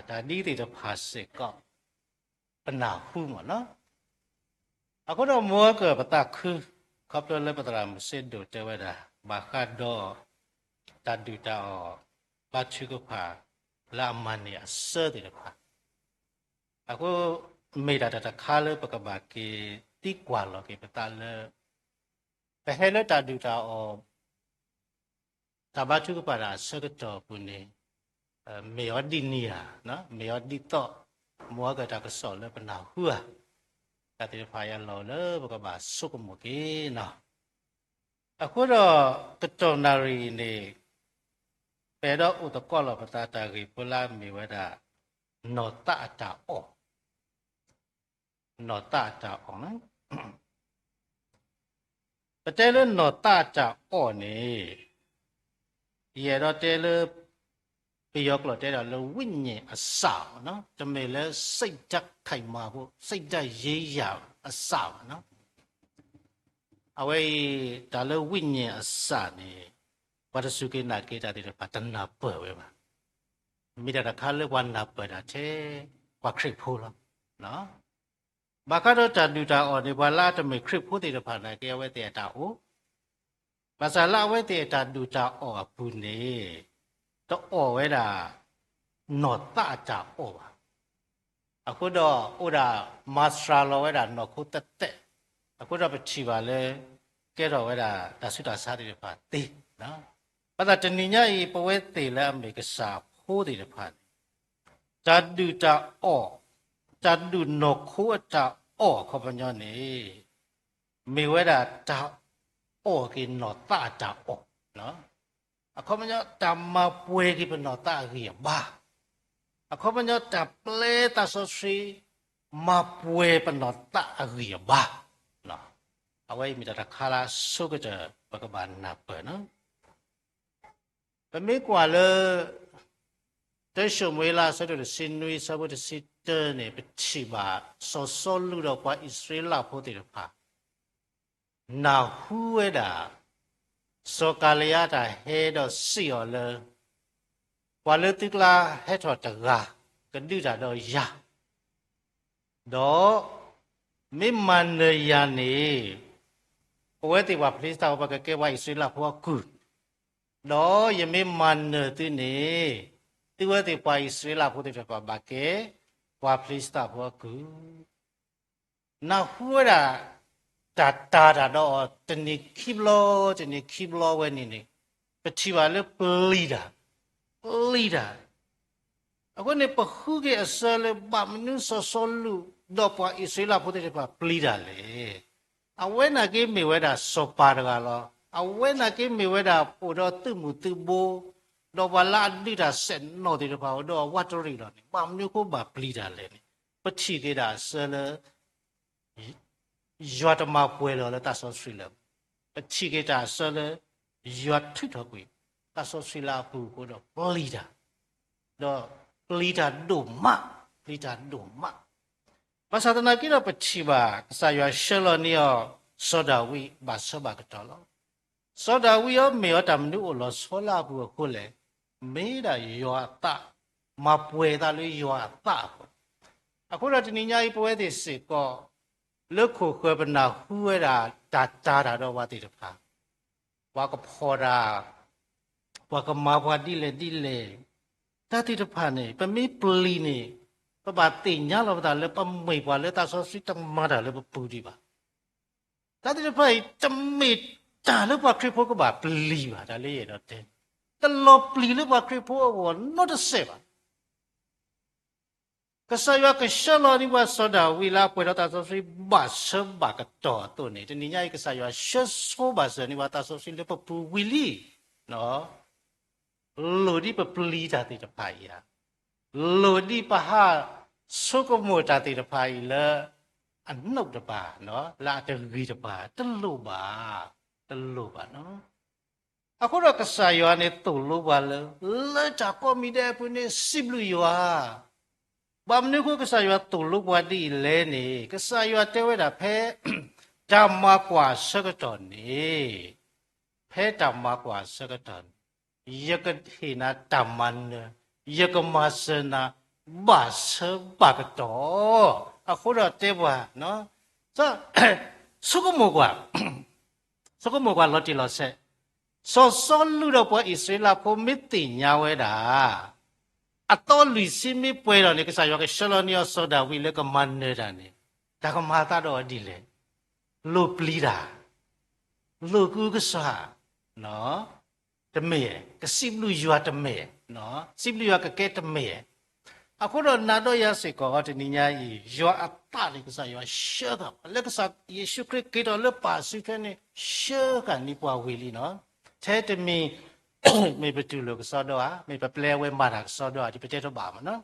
တၢ်ဒ်သ့ၣ်တဖၣ်စ့ၢ်ကီး ပနၢ်ဟူမ့ၢ်နီၤ. အဃိဒီးမ်ကပသးခု ခီဖျိလၢပသရၣ်မုၣ်စ့ဒိၣ်တဲဝဲဒၣ် ဘၣ်ဃးဒီး တၢ်ဒုၣ်တၢ်အီၣ် ဘါထုကဖၣ် လၢအမၤန့ၢ်အဆၢသ့ၣ်တဖၣ်, အဃိ မ့ၢ်တၢ်တၢ်တခါလၢပကဘၣ်က့ၤသံကွၢ်လီၤက့ၤပသးလၢ ပဟဲလၢတၢ်ဒုၣ်တၢ်အီၣ် တၢ်ဘါထုကဖၣ်တၢ်အဆၢကတီၢ်အပူၤန့ၣ် မ့ၢ်အီၤဒ်န့ၣ်ဧါ, မ့ၢ်အီၤဒ်သိး မ်ကတၢ်ကစီၣ်လၢပနၢ်ဟူဧါ, တၢ်သ့ၣ်တဖၣ်အံၤအလီၢ်လၢပကဘၣ်ဆိကမိၣ်က့ၤနီၤ. အဃိဒီး ကတီၢ်နၣ်ရံၣ်အံၤန့ၣ် ပအဲၣ်ဒိးအိၣ်သကိးလီၤပသးတၢ်ဂ့ၢ်ဖိလၢအမ့ၢ်ဝဲဒၣ် နီၢ်သးအတၢ်အီၣ်, နီၢ်သးအတၢ်အီၣ် ပတဲလၢနီၢ်သးအတၢ်အီၣ်န့ၣ် ယအဲၣ်ဒိးတဲလၢ ပယီၤကျိာ်တဲဒၣ်လၢ ဝိညာဉ်အစာ မ့ၢ်နီၤ, တမ့ၢ်လၢ စိတ်ဓာတ်ခိုင်မာဖို့ စိတ်ဓာတ်ရေးရာအစာ မ့ၢ်နီၤ. အဝဲအံၤ တၢ်လၢ ဝိညာဉ်အစာ န့ၣ် ပှၤတစူၢ်က့ၤနာ်က့ၤတၢ်သ့ၣ်တဖၣ် တနၢ်ပၢၢ်ဝဲဘၣ်. မ့ၢ်တၢ်တခါလၢပှၤနၢ်ပၢၢ်တၢ်ထဲ ပှၤခရံာ်ဖိလီၤ. ဘၣ်ဃးဒီးတၢ်ဒုၣ်တၢ်အီၣ်န့ၣ် ပှၤလၢအတမ့ၢ်ခရံာ်ဖိသ့ၣ်တဖၣ်နာ်က့ အဝဲသ့ၣ်အတၢ်အိၣ်, ဘၣ်ဆၣ်လၢအဝဲသ့ၣ်အတၢ်ဒုၣ်တၢ်အီၣ်အပူၤန့ၣ် တအီၣ်ဝဲဒၣ် နီၢ်သးအတၢ်အီၣ်ဘၣ်. အဃိဒီးအိၣ်ဒၣ် မၤစှၤလီၤဝဲဒၣ်နီၢ်ခိသဲးသဲး, အဃိဒီးပထံၣ်ဘၣ်လၢ ကဲထီၣ်ဝဲဒၣ်တၢ်ဆူးတၢ်ဆါသ့ၣ်တဖၣ်သ့. ဘၣ်ဆၣ်တနံၤညါအံၤ ပဝဲသ့ၣ်လၢအမ့ၢ်ကစၢ်ဖိသ့ၣ်တဖၣ်န့ၣ် တၢ်ဒုၣ်တၢ်အီၣ်, တၢ်ဒုၣ်နီၢ်ခိအတၢ်အီၣ်အခီပညီန့ၣ် မ့ၢ်ဝဲဒၣ်တၢ်အီၣ်က့ၤနီၢ်သးအတၢ်အီၣ်, အခီပညီ တၢ်မၤပှဲၤက့ၤပနီၢ်သးအဂံၢ်အဘါ, အခီပညီ တၢ်ပျဲသးစီဆှံ မၤပှဲၤပနီၢ်သးအဂံၢ်အဘါ, အဝဲအံၤမ့ၢ်တၢ်တခါလၢအဆိကတၢၢ် ပကဘၣ်နၢ်ပၢၢ်နီၤ. ပမ့ၢ်ကွၢ်လၢ တၢၡမူၤအ့လး အဆၢဒိၣ်တဆံနွံ အဆၢဖိတဆံတၢန့ၣ် ပထံၣ်ဘၣ် စီၤစီလူးဒီးပှၤအံၣ်စရ့လးဖိသ့ၣ်တဖၣ် နၢ်ဟူဝဲဒၣ် စီၤကၤလံယါတၢ်ဟဲဒီးစံးအီၤလၢ ပှၤလၢသုကျါဟဲထီၣ်တဂၤ ကဒုးတၢ်ဒီးယၤ ဒီး မ့ၢ်မၤနၢၤယၤန့ၣ် ပဝဲသ့ၣ်ပှၤဖလံၡသးဖိ ပကကဲပှၤအံၣ်စရ့လးဖိအကုၢ်, ဒီးယမ့ၢ်မၤနၢၤသုန့ၣ် သုဝဲသ့ၣ်ပှၤအံၣ်စရ့လးဖိသ့ၣ်တဖၣ်ဘၣ်ကဲ ပှၤဖလံၡသးဖိအကုၢ်. နၢ်ဟူဝဲဒၣ် တၢ်တၤတၢ်ဒီးအီၤ တနံၤခံဘျီ တနံၤခံဘျီဝဲန့ၣ်န့ၣ် ပထံၣ်ဘၣ်လၢပျံၤတၢ်, ပျံၤတၢ်. အဃိန့ၣ် ပဃုက့ၤအဆၢလၢဘၣ်မနုၤစီၤစီလူး ဒီးပှၤအံၣ်စရ့လးဖိသ့ၣ်တဖၣ်ပျံၤတၢ်လဲၣ်. အဝဲနာ်က့မ့ၢ်ဝဲဒၣ်စီၤပၤတဂၤလီၤ. အဝဲနာ်က့မ့ၢ်ဝဲဒၣ်အိၣ်ဒီးသုးမုၢ်သုးဘိ ဒီးပှၤလၢအဒုးတၢ်စဲးနီၣ်သ့ၣ်တဖၣ်အိၣ်ဒီးအဝးတရံးလီၤန့ၣ် ဘၣ်မနုၤအဃိဘၣ်ပျံၤတၢ်လဲၣ်န့ၣ် ပထံၣ်က့ၤတၢ်အဆၢလၢ ယွၤတမၤပှဲၤလီၤလၢသးစီဆှံလၢ ပထံၣ်က့ၤတၢ်အဆၢလၢ ယွၤထုးထီၣ်ကွံာ် သးစီဆှံလၢအပူၤအဃိဒီးပျံၤတၢ်, ဒီးပျံၤတၢ်ဒိၣ်မး, ပျံၤတၢ်ဒိၣ်မး. ဘၣ်ဆၣ်သနာ်က့ဒီးပထံၣ်ဘၣ် ကစၢ်ယွၤဆှၢလီၤန့ၢ်အီၤ စီၤဒၤဝံးဘၣ်ဆၢဘၣ်ကတီၢ်လီၤ. စီၤဒၤဝံးအီၤမ့ၢ်အီၤတၢ်မနုၤအိၣ်လီၤဆီလၢအပူၤအဃိလဲၣ်, မ့ၢ်ဒၣ်ယွၤအသး, မၤပှဲၤသးလၢယွၤအသးအဃိ, အဃိဒီးတနံၤညါအံၤ ပဝဲသ့ၣ်စ့ၢ်ကီး လၢခိၣ်ဃၢၤပနၢ်ဟူဝဲဒၣ် တၢ်တာ်တၢ်ဒီးပှၤသ့ၣ်တဖၣ် ပှၤကဖီၣ်တၢ်, ပှၤကမၤပှၤဒ်လဲၣ်ဒ်လဲၣ်, တၢ်သ့ၣ်တဖၣ်န့ၣ် ပမ့ၢ်ပျံၤန့ၣ် ပဘၣ်သ့ၣ်ညါလီၤပသးလၢပမ့ၢ်ပှၤလၢသးစီဆှံတမၤတၢ်လၢပပူၤဒံးဘၣ်. တၢ်သ့ၣ်တဖၣ်အံၤ တမ့ၢ်တၢ်လၢပှၤခရံာ်ဖိကဘၣ်ပျံၤဘၣ်, တၢ်လၢယအဲၣ်ဒိးတဲ, တလီၤပျံၤလၢပှၤခရံာ်ဖိအဂီၢ်နီတစဲးဘၣ်. ကစၢ်ယွၤကဆှၢလီၤန့ၢ်ပှၤစီၤဒၤဝံးလၢအပှဲၤဒီးသးစီဆှံဘၣ်ဆၢဘၣ်ကတီၢ်အသိးန့ၣ် တနံၤညါအံၤ ကစၢ်ယွၤဆှၢဆိဘၣ်စၢၤန့ၢ်ပှၤသးစီဆှံလၢပပူၤဝံၤလံ. လိၣ်ဒ်ပပျံၤတၢ်သ့ၣ်တဖၣ်အံၤဧါ, လိၣ်ဒ်ပဟးဆိကမိၣ်တၢ်သ့ၣ်တဖၣ်အံၤလၢ အနိၣ်တပၤ, လၢအတဂ့ၤတပၤ, တလိၣ်ဘၣ်, တလိၣ်ဘၣ်နီၤ. အဃိဒီးကစၢ်ယွၤန့ၣ် သိၣ်လိပှၤလၢ လၢတၢ်ကိးမံၤဒဲးအပူၤန့ၣ် စံးဘျုးယွၤ. ဘၣ်မနုၤအဃိကစၢ်ယွၤသိၣ်လိပှၤဒ်အံၤလဲၣ်န့ၣ် ကစၢ်ယွၤတဲဝဲဒၣ်ဖဲ တၢ်မၤကွၢ်ဆၢကတီၢ်န့ၣ်, ဖဲတၢ်မၤကွၢ်ဆၢကတီၢ်န့ၣ် ယကဟ့ၣ်နၤတၢ်မၤနၢၤ, ယကမၤစၢၤနၤ ဘၣ်ဆၢဘၣ်ကတီၢ်. အဃိဒီးတဲပှၤ ဆိကမိၣ်ကွၢ်, ဆိကမိၣ်ကွၢ်လီၤတံၢ်လီၤဆဲး, စီၤစီလူးဒီးပှၤအံၣ်စရ့လးဖိမ့ၢ်သ့ၣ်ညါဝဲဒၣ် အသီလွံၢ်ဆံမ့ၢ်ပှဲၤဒီးန့ၣ် ကစၢ်ယွၤကဆှၢလီၤန့ၢ်အီၤစီၤဒၤဝံးလၢကမၤနၢၤတၢ်န့ၣ် တၢ်ကမၤအသးဒီးအီၤဒ်လဲၣ်. လိၣ်ပျံၤတၢ်, လိၣ်ကူကစၢ်, တမ့ၢ်, ကစံးဘျုးယွၤတမ့ၢ်, စံးဘျုးယွၤကကဲတမ့ၢ်. အဃိဒီးနၤဒီးယၤစ့ၢ်ကီး တနံၤညါအံၤ ယွၤအသးန့ၣ် ကစၢ်ယွၤဆှၢဃာ်ပှၤ လၢကစၢ်ယ့ၣ်ၡူးခရံာ်က့ၤထီၣ်လၢပၢ်စုထွဲန့ၣ် ဆှၢဃာ်န့ၢ်ပှၤဝံၤလံနီၤ. ထဲတမံၤ မ့ၢ်ပတူၢ်လိာ်ကစီဒီဧါ, မ့ၢ်ပပျဲအဝဲမၤတၢ်ကစီဒီဧါ ဒ်ပတဲတဘၣ်မ့ၢ်နီၤ.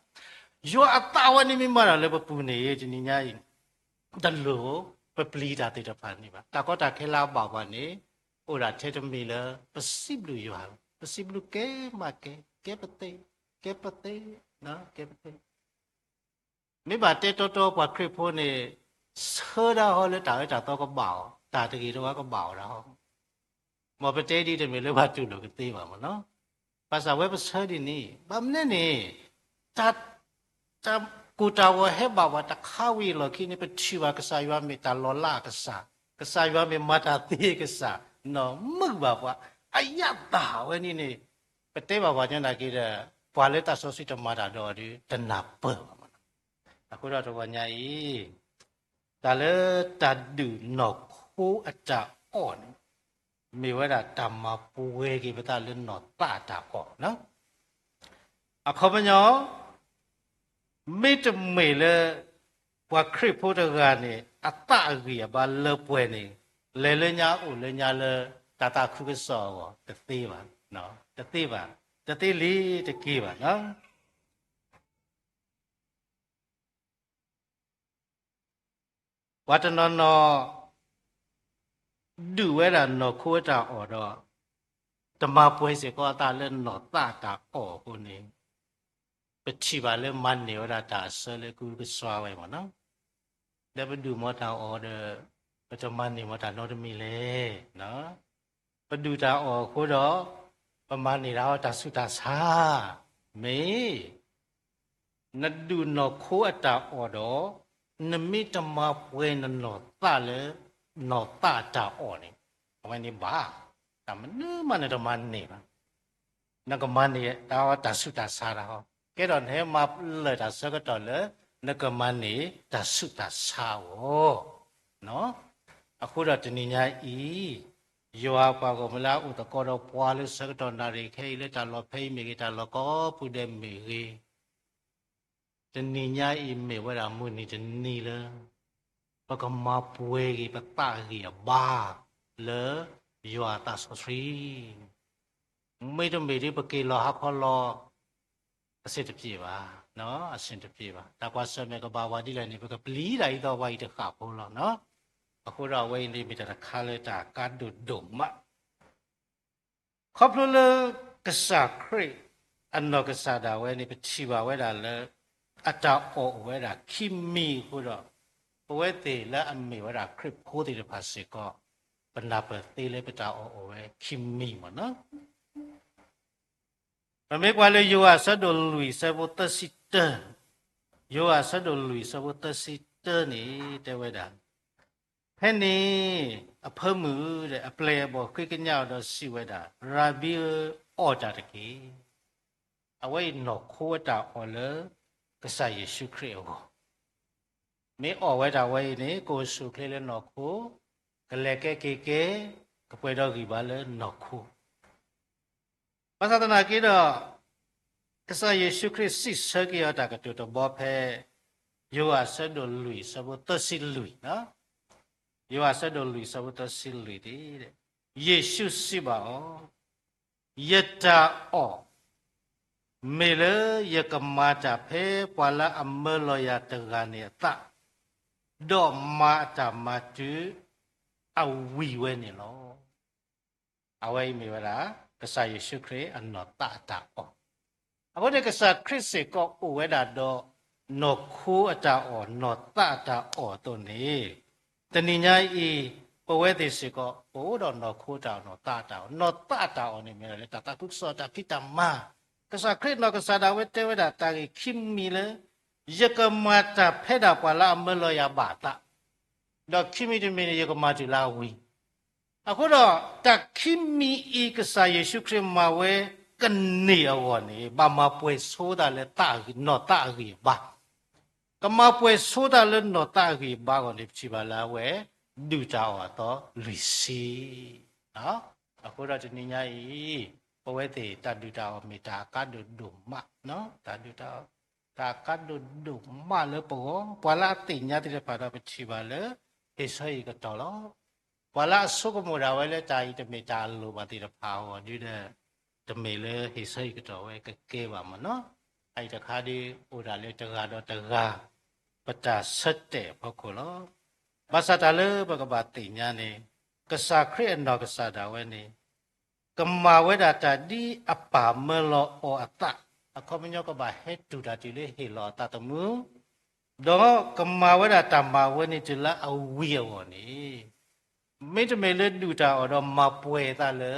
ယွၤအသးဝဲန့ၣ်မ့ၢ်မၤတၢ်လၢပပူၤန့ၣ် တနံၤညါအံၤ တလိၣ်ပပျံၤတၢ်သ့ၣ်တဖၣ်န့ၣ်ဘၣ်. တၢ်ကီတၢ်ခဲလၢအဘၣ်ပှၤန့ၣ် အိၣ်ဒၣ်ထဲတမံၤလၢ ပစံးဘျုးယွၤလီၤ. ပစံးဘျုးကဲမးကဲ, ကဲပသ့, ကဲပသ့, ကဲပသ့. မ့ၢ်ဘၣ်တဲတီတီပှၤခရံာ်ဖိန့ၣ် ဆၢဒၣ်ဟီလၢတၢ်အၢတၢ်သီကဘၣ်အီၤ, တၢ်တဂ့ၤတဝါကဘၣ်အီၤဒၣ်ဟီ မ်ပတဲဒ်တမ့ၢ်လၢပှၤတူၢ်လိာ်ကသ့ဘၣ်မ့ၢ်နီၤ. ဘၣ်ဆၣ်ဝဲပဆၢဒ်န့ၣ် ဘၣ်မနုၤန့ၣ် တၢ်, တၢ်ကိၢ်တၢ်ဂီၤဟဲဘၣ်ပှၤတခါဝံၤအလီၢ်ခံန့ၣ် ပထံၣ်ဘၣ်ကစၢ်ယွၤမ့ၢ်တၢ်လီၤလးအကစၢ်, ကစၢ်ယွၤမ့ၢ်မၤတၢ်သ့အကစၢ်, နီၢ်မုာ်ဘၣ်ပှၤ, အယၣ်သးဝဲန့ၣ်န့ၣ် ပတဲဘၣ်ပှၤကညီနာ်က့ဒီး ပှၤလၢသးစီဆှံတမၤတၢ်ဒီးအီၤဒီး တနၢ်ပၢၢ်ဘၣ်မ့ၢ်နီၤ. အဃိဒီးတဂီၤညါအံၤ တၢ်လၢတၢ်ဒုးနီၢ်ခိအတၢ်အီၣ်န့ၣ် မ့ၢ်ဝဲဒၣ်တၢ်မၤပှဲၤက့ၤပသးလၢနီၢ်သးတၢ်အီၣ်နီၤ. အခီပညီ မ့တမ့ၢ်လၢ ပှၤခရံာ်ဖိတဂၤန့ၣ် အသးအဂံၢ်အဘါလၢပှဲၤန့ၣ် လဲၤလၢညါအိၣ်လၢညါလၢ တၢ်သးခုကစီၣ်အဂီၢ် တသ့ဘၣ်, တသ့ဘၣ်, တသ့လံတက့ၢ်ဘၣ်နီၤ. ပှၤတနီၤနီၤ ဒုးဝဲဒၣ်နီၢ်ခိအတၢ်အီၣ်ဒီး တမၤပှဲၤစ့ၢ်ကီးအသးလၢနီၢ်သးတၢ်အီၣ်အဃိန့ၣ် ပထံၣ်ဘၣ်လၢမၤန့ၢ်ဝဲဒၣ်တၢ်အဆၢလၢကူကဆှါဝဲမ့ၢ်နီၤ. ဒီးပဒုးမၤတၢ်အီၣ်ဒီး ပတမၤန့ၢ်မၤတၢ်နီတမံၤလဲၣ်. ပဒုးတၢ်အီၣ်အဃိဒီး ပမၤန့ၢ်ဒၣ်အီၤတၢ်ဆူးတၢ်ဆါ, မ့ၢ် နဒုးနီၢ်ခိအတၢ်အီၣ်ဒီး နမ့ၢ်တမၤပှဲၤနနီၢ်သးလၢ နီၢ်သးတၢ်အီၣ်န့ၣ် အဝဲန့ၣ်ဘၣ်, တၢ်မနုၤမးနတမၤန့ၢ်ဘၣ်. နကမၤန့ၢ်ဒၣ်အီၤတၢ်ဆူးတၢ်ဆါတၢ်ဟီ, ကဲထီၣ်နဟဲမၤလၢာ်တၢ်ဆၢကတီၢ်လၢ နကမၤန့ၢ်တၢ်ဆူးတၢ်ဆါအဂီၢ်. အဃိဒီးတနံၤညါအံၤ ယွၤပှၤဂီၢ်မုၢ်လၢအအိၣ်သကိးဒီးပှၤလၢဆၢကတီၢ်နၣ်ရံၣ်ခဲအံၤ လၢတၢ်လီၢ်ဖဲအံၤမ့ၢ်ဂ့ၤ တၢ်လီၢ်ကိးပူၤဒဲးမ့ၢ်ဂ့ၤ, တနံၤညါအံၤမ့ၢ်ဝဲဒၣ်မုၢ်နံၤတနံၤလၢ ပကမၤပှဲၤက့ၤပသးဂံၢ်အဘါ လၢယွၤအသးစီဆှံ. မ့တမ့ၢ်ဒ်ပက့ၤလီၤဟါခီလီၤ အဆင်တပြေဘၣ်, အဆင်တပြေဘၣ်. တၢ်ကွၢ်ဆၢၣ်မဲာ်ကဘၣ်ဝဲဒ်လဲၣ်န့ၣ် ပကပျံၤတၢ်အံၤသီဝဲအံၤတဃၣ်ဖိလီၤ. အဃိဒီးအဝဲအံၤန့ၣ် မ့ၢ်တၢ်တခါလၢတၢ်ကါဒိၣ်ဒိၣ်မး ခီဖျိလၢကစၢ်ခရံာ်အနီၢ်ကစၢ်ဒၣ်ဝဲန့ၣ် ပထံၣ်ဘၣ်ဝဲဒၣ်လၢ အတၢ်အီၣ်အိၣ်ဝဲဒၣ်ခံမံၤအဃိဒီး ပဝဲသ့ၣ်လၢအမ့ၢ်ဝဲဒၣ်ခရံာ်ဖိသ့ၣ်တဖၣ်စ့ၢ်ကီး ပနၢ်ပၢၢ်သ့လၢပတၢ်အီၣ်အိၣ်ဝဲခံမံၤမ့ၢ်နီၤ. ပမ့ၢ်ကွၢ်လၢယိၤဟၣ်အဆၢဒိၣ်လွံၢ်အဆၢဖိသၢဆံတၢ, ယိၤဟၣ်အဆၢဒိၣ်လွံၢ်အဆၢဖိသၢဆံတၢန့ၣ် တဲဝဲဒၣ်, ဖဲန့ၣ်အဖၢမုၢ်ဒီး အပျဲၢ်အဘီၣ်ဃ့ကညးအီၤဒီးစံးဝဲဒၣ်, ရၤဘံဧၢ, အီၣ်တၢ်တက့ၢ်. အဝဲအံၤနီၢ်ခိအတၢ်အီၣ်လၢ ကစၢ်ယ့ၣ်ၡူးခရံာ်အဂီၢ်, မ့ၢ်အီၣ်ဝဲဒၣ်ဝဲအံၤန့ၣ် ကအိၣ်ဆူၣ်အိၣ်ချ့လၢနီၢ်ခိ, ကလဲၤကဲက့ၤကဲ, ကပှဲၤဒီးဂံၢ်ဘါလၢနီၢ်ခိ ဘၣ်ဆၣ်သနာ်က့ဒီး ကစၢ်ယ့ၣ်ၡူးခရံာ်စံးဆၢက့ၤအီၤတၢ်ကတိၤတဘီဖဲ ယိၤဟၣ်အဆၢဒိၣ်လွံၢ်အဆၢဖိသၢဆံလွံၢ်, ယိၤဟၣ်အဆၢဒိၣ်လွံၢ်အဆၢဖိသၢဆံလွံၢ်န့ၣ်, ယ့ၣ်ၡူးစံးဘၣ်အီၤ, ယတၢ်အီၣ် မ့ၢ်လၢယကမၤတၢ်ဖဲပှၤလၢအမၢလီၤယၤတဂၤန့ၣ်အသး, ဒီးမၤအတၢ်မၤတုၤအဝံၤဝဲန့ၣ်လီၤ. အဝဲအံၤမ့ၢ်ဝဲဒၣ် ကစၢ်ယ့ၣ်ၡူးခရံာ်အနီၢ်သးအတၢ်အီၣ်. အဃိန့ၣ် ကစၢ်ခရံာ်စ့ၢ်ကီးအိၣ်ဝဲဒၣ်ဒီး နီၢ်ခိအတၢ်အီၣ် နီၢ်သးအတၢ်အီၣ်အသိးန့ၣ်, တနံၤညါအံၤ ပဝဲသ့ၣ်စ့ၢ်ကီး ပအိၣ်ဒီးနီၢ်ခိတၢ်အီၣ် နီၢ်သးအတၢ်အီၣ်, နီၢ်သးအတၢ်အီၣ်န့ၣ်မ့ၢ်ဒၣ်လၢတၢ်သးခုကစီၣ်တၢ်ဖံးတၢ်မၤ, ကစၢ်ခရံာ်နီၢ်ကစၢ်ဒၣ်ဝဲတဲဝဲဒၣ်တၢ်ဂ့ၢ်ခံမံၤလၢ ယကမၤတၢ်ဖဲဒၣ်ပှၤလၢအမၢလီၤယၤဘၣ်အသး, ဒီးခံမံၤတမံၤန့ၣ် ယကမၤတုၤလၢအဝံၤ အဃိဒီး တၢ်ခံမံၤအံၤ ကစၢ်ယ့ၣ်ၡူးခရံာ်မၤဝဲကန့ၢ်အဂီၢ်န့ၣ် ဘၣ်မၤပှဲၤဆိတၢ်လၢနီၢ်သးအဂံၢ်အဘါ, ကမၤပှဲၤဆိတၢ်လၢနီၢ်သးအဂံၢ်အဘါအဂီၢ်န့ၣ် ပထံၣ်ဘၣ်လၢအဝဲ ဒုၣ်တၢ်အီၣ်အသီလွံၢ်ဆံ အဃိဒီးတနံၤညါအံၤ ပဝဲသ့ၣ်တၢ်ဒုၣ်တၢ်အီၣ်မ့ၢ်တၢ်အကါဒိၣ်ဒိၣ်မး, တၢ်ဒုၣ်တၢ်အီၣ် တၢ်အကါဒိၣ်ဒိၣ်မးလၢပဂီၢ်, ပှၤလၢအသ့ၣ်ညါသ့ၣ်တဖၣ်ဒီးပထံၣ်ဘၣ်လၢ ဟ့ၣ်ဆၢဟ့ၣ်ကတီၢ်လီၤ. ပှၤလၢအဆိကမိၣ်ဒၣ်ဝဲလၢတၢ်အံၤတမ့ၢ်တၢ်အလိၣ်ဘၣ်သ့ၣ်တဖၣ်အဂီၢ်ဒုဒီး တမ့ၢ်လၢဟ့ၣ်ဆၢဟ့ၣ်ကတီၢ်ဝဲကကဲဘၣ်မ့ၢ်နီၤ. အအံၤတခါဒု အိၣ်ဒၣ်လၢတဂၤဒီးတဂၤ ပတၢ်ဆၢတဲာ်အဖီခိၣ်လီၤ. ဘၣ်ဆၣ်တၢ်လၢပကဘၣ်သ့ၣ်ညါန့ၣ် ကစၢ်ခရံာ်အနီၢ်ကစၢ်ဒၣ်ဝဲန့ၣ် ကမၤဝဲဒၣ်တၢ်ဒ်အပၢ်မၢလီၤအီၤအသး, အခီပညီကဘၣ်ဟဲတူၢ်တၢ်တုၤလၢဟ့ၣ်လီၤအသးသမူ, ဒီးကမၤဝဲဒၣ်တၢ်မၤဝဲန့ၣ်တုၤလၢအဝံၤအဂီၢ်န့ၣ်, မ့တမ့ၢ်လၢဒုၣ်တၢ်အီၣ်ဒီးမၤပှဲၤအသးလၢ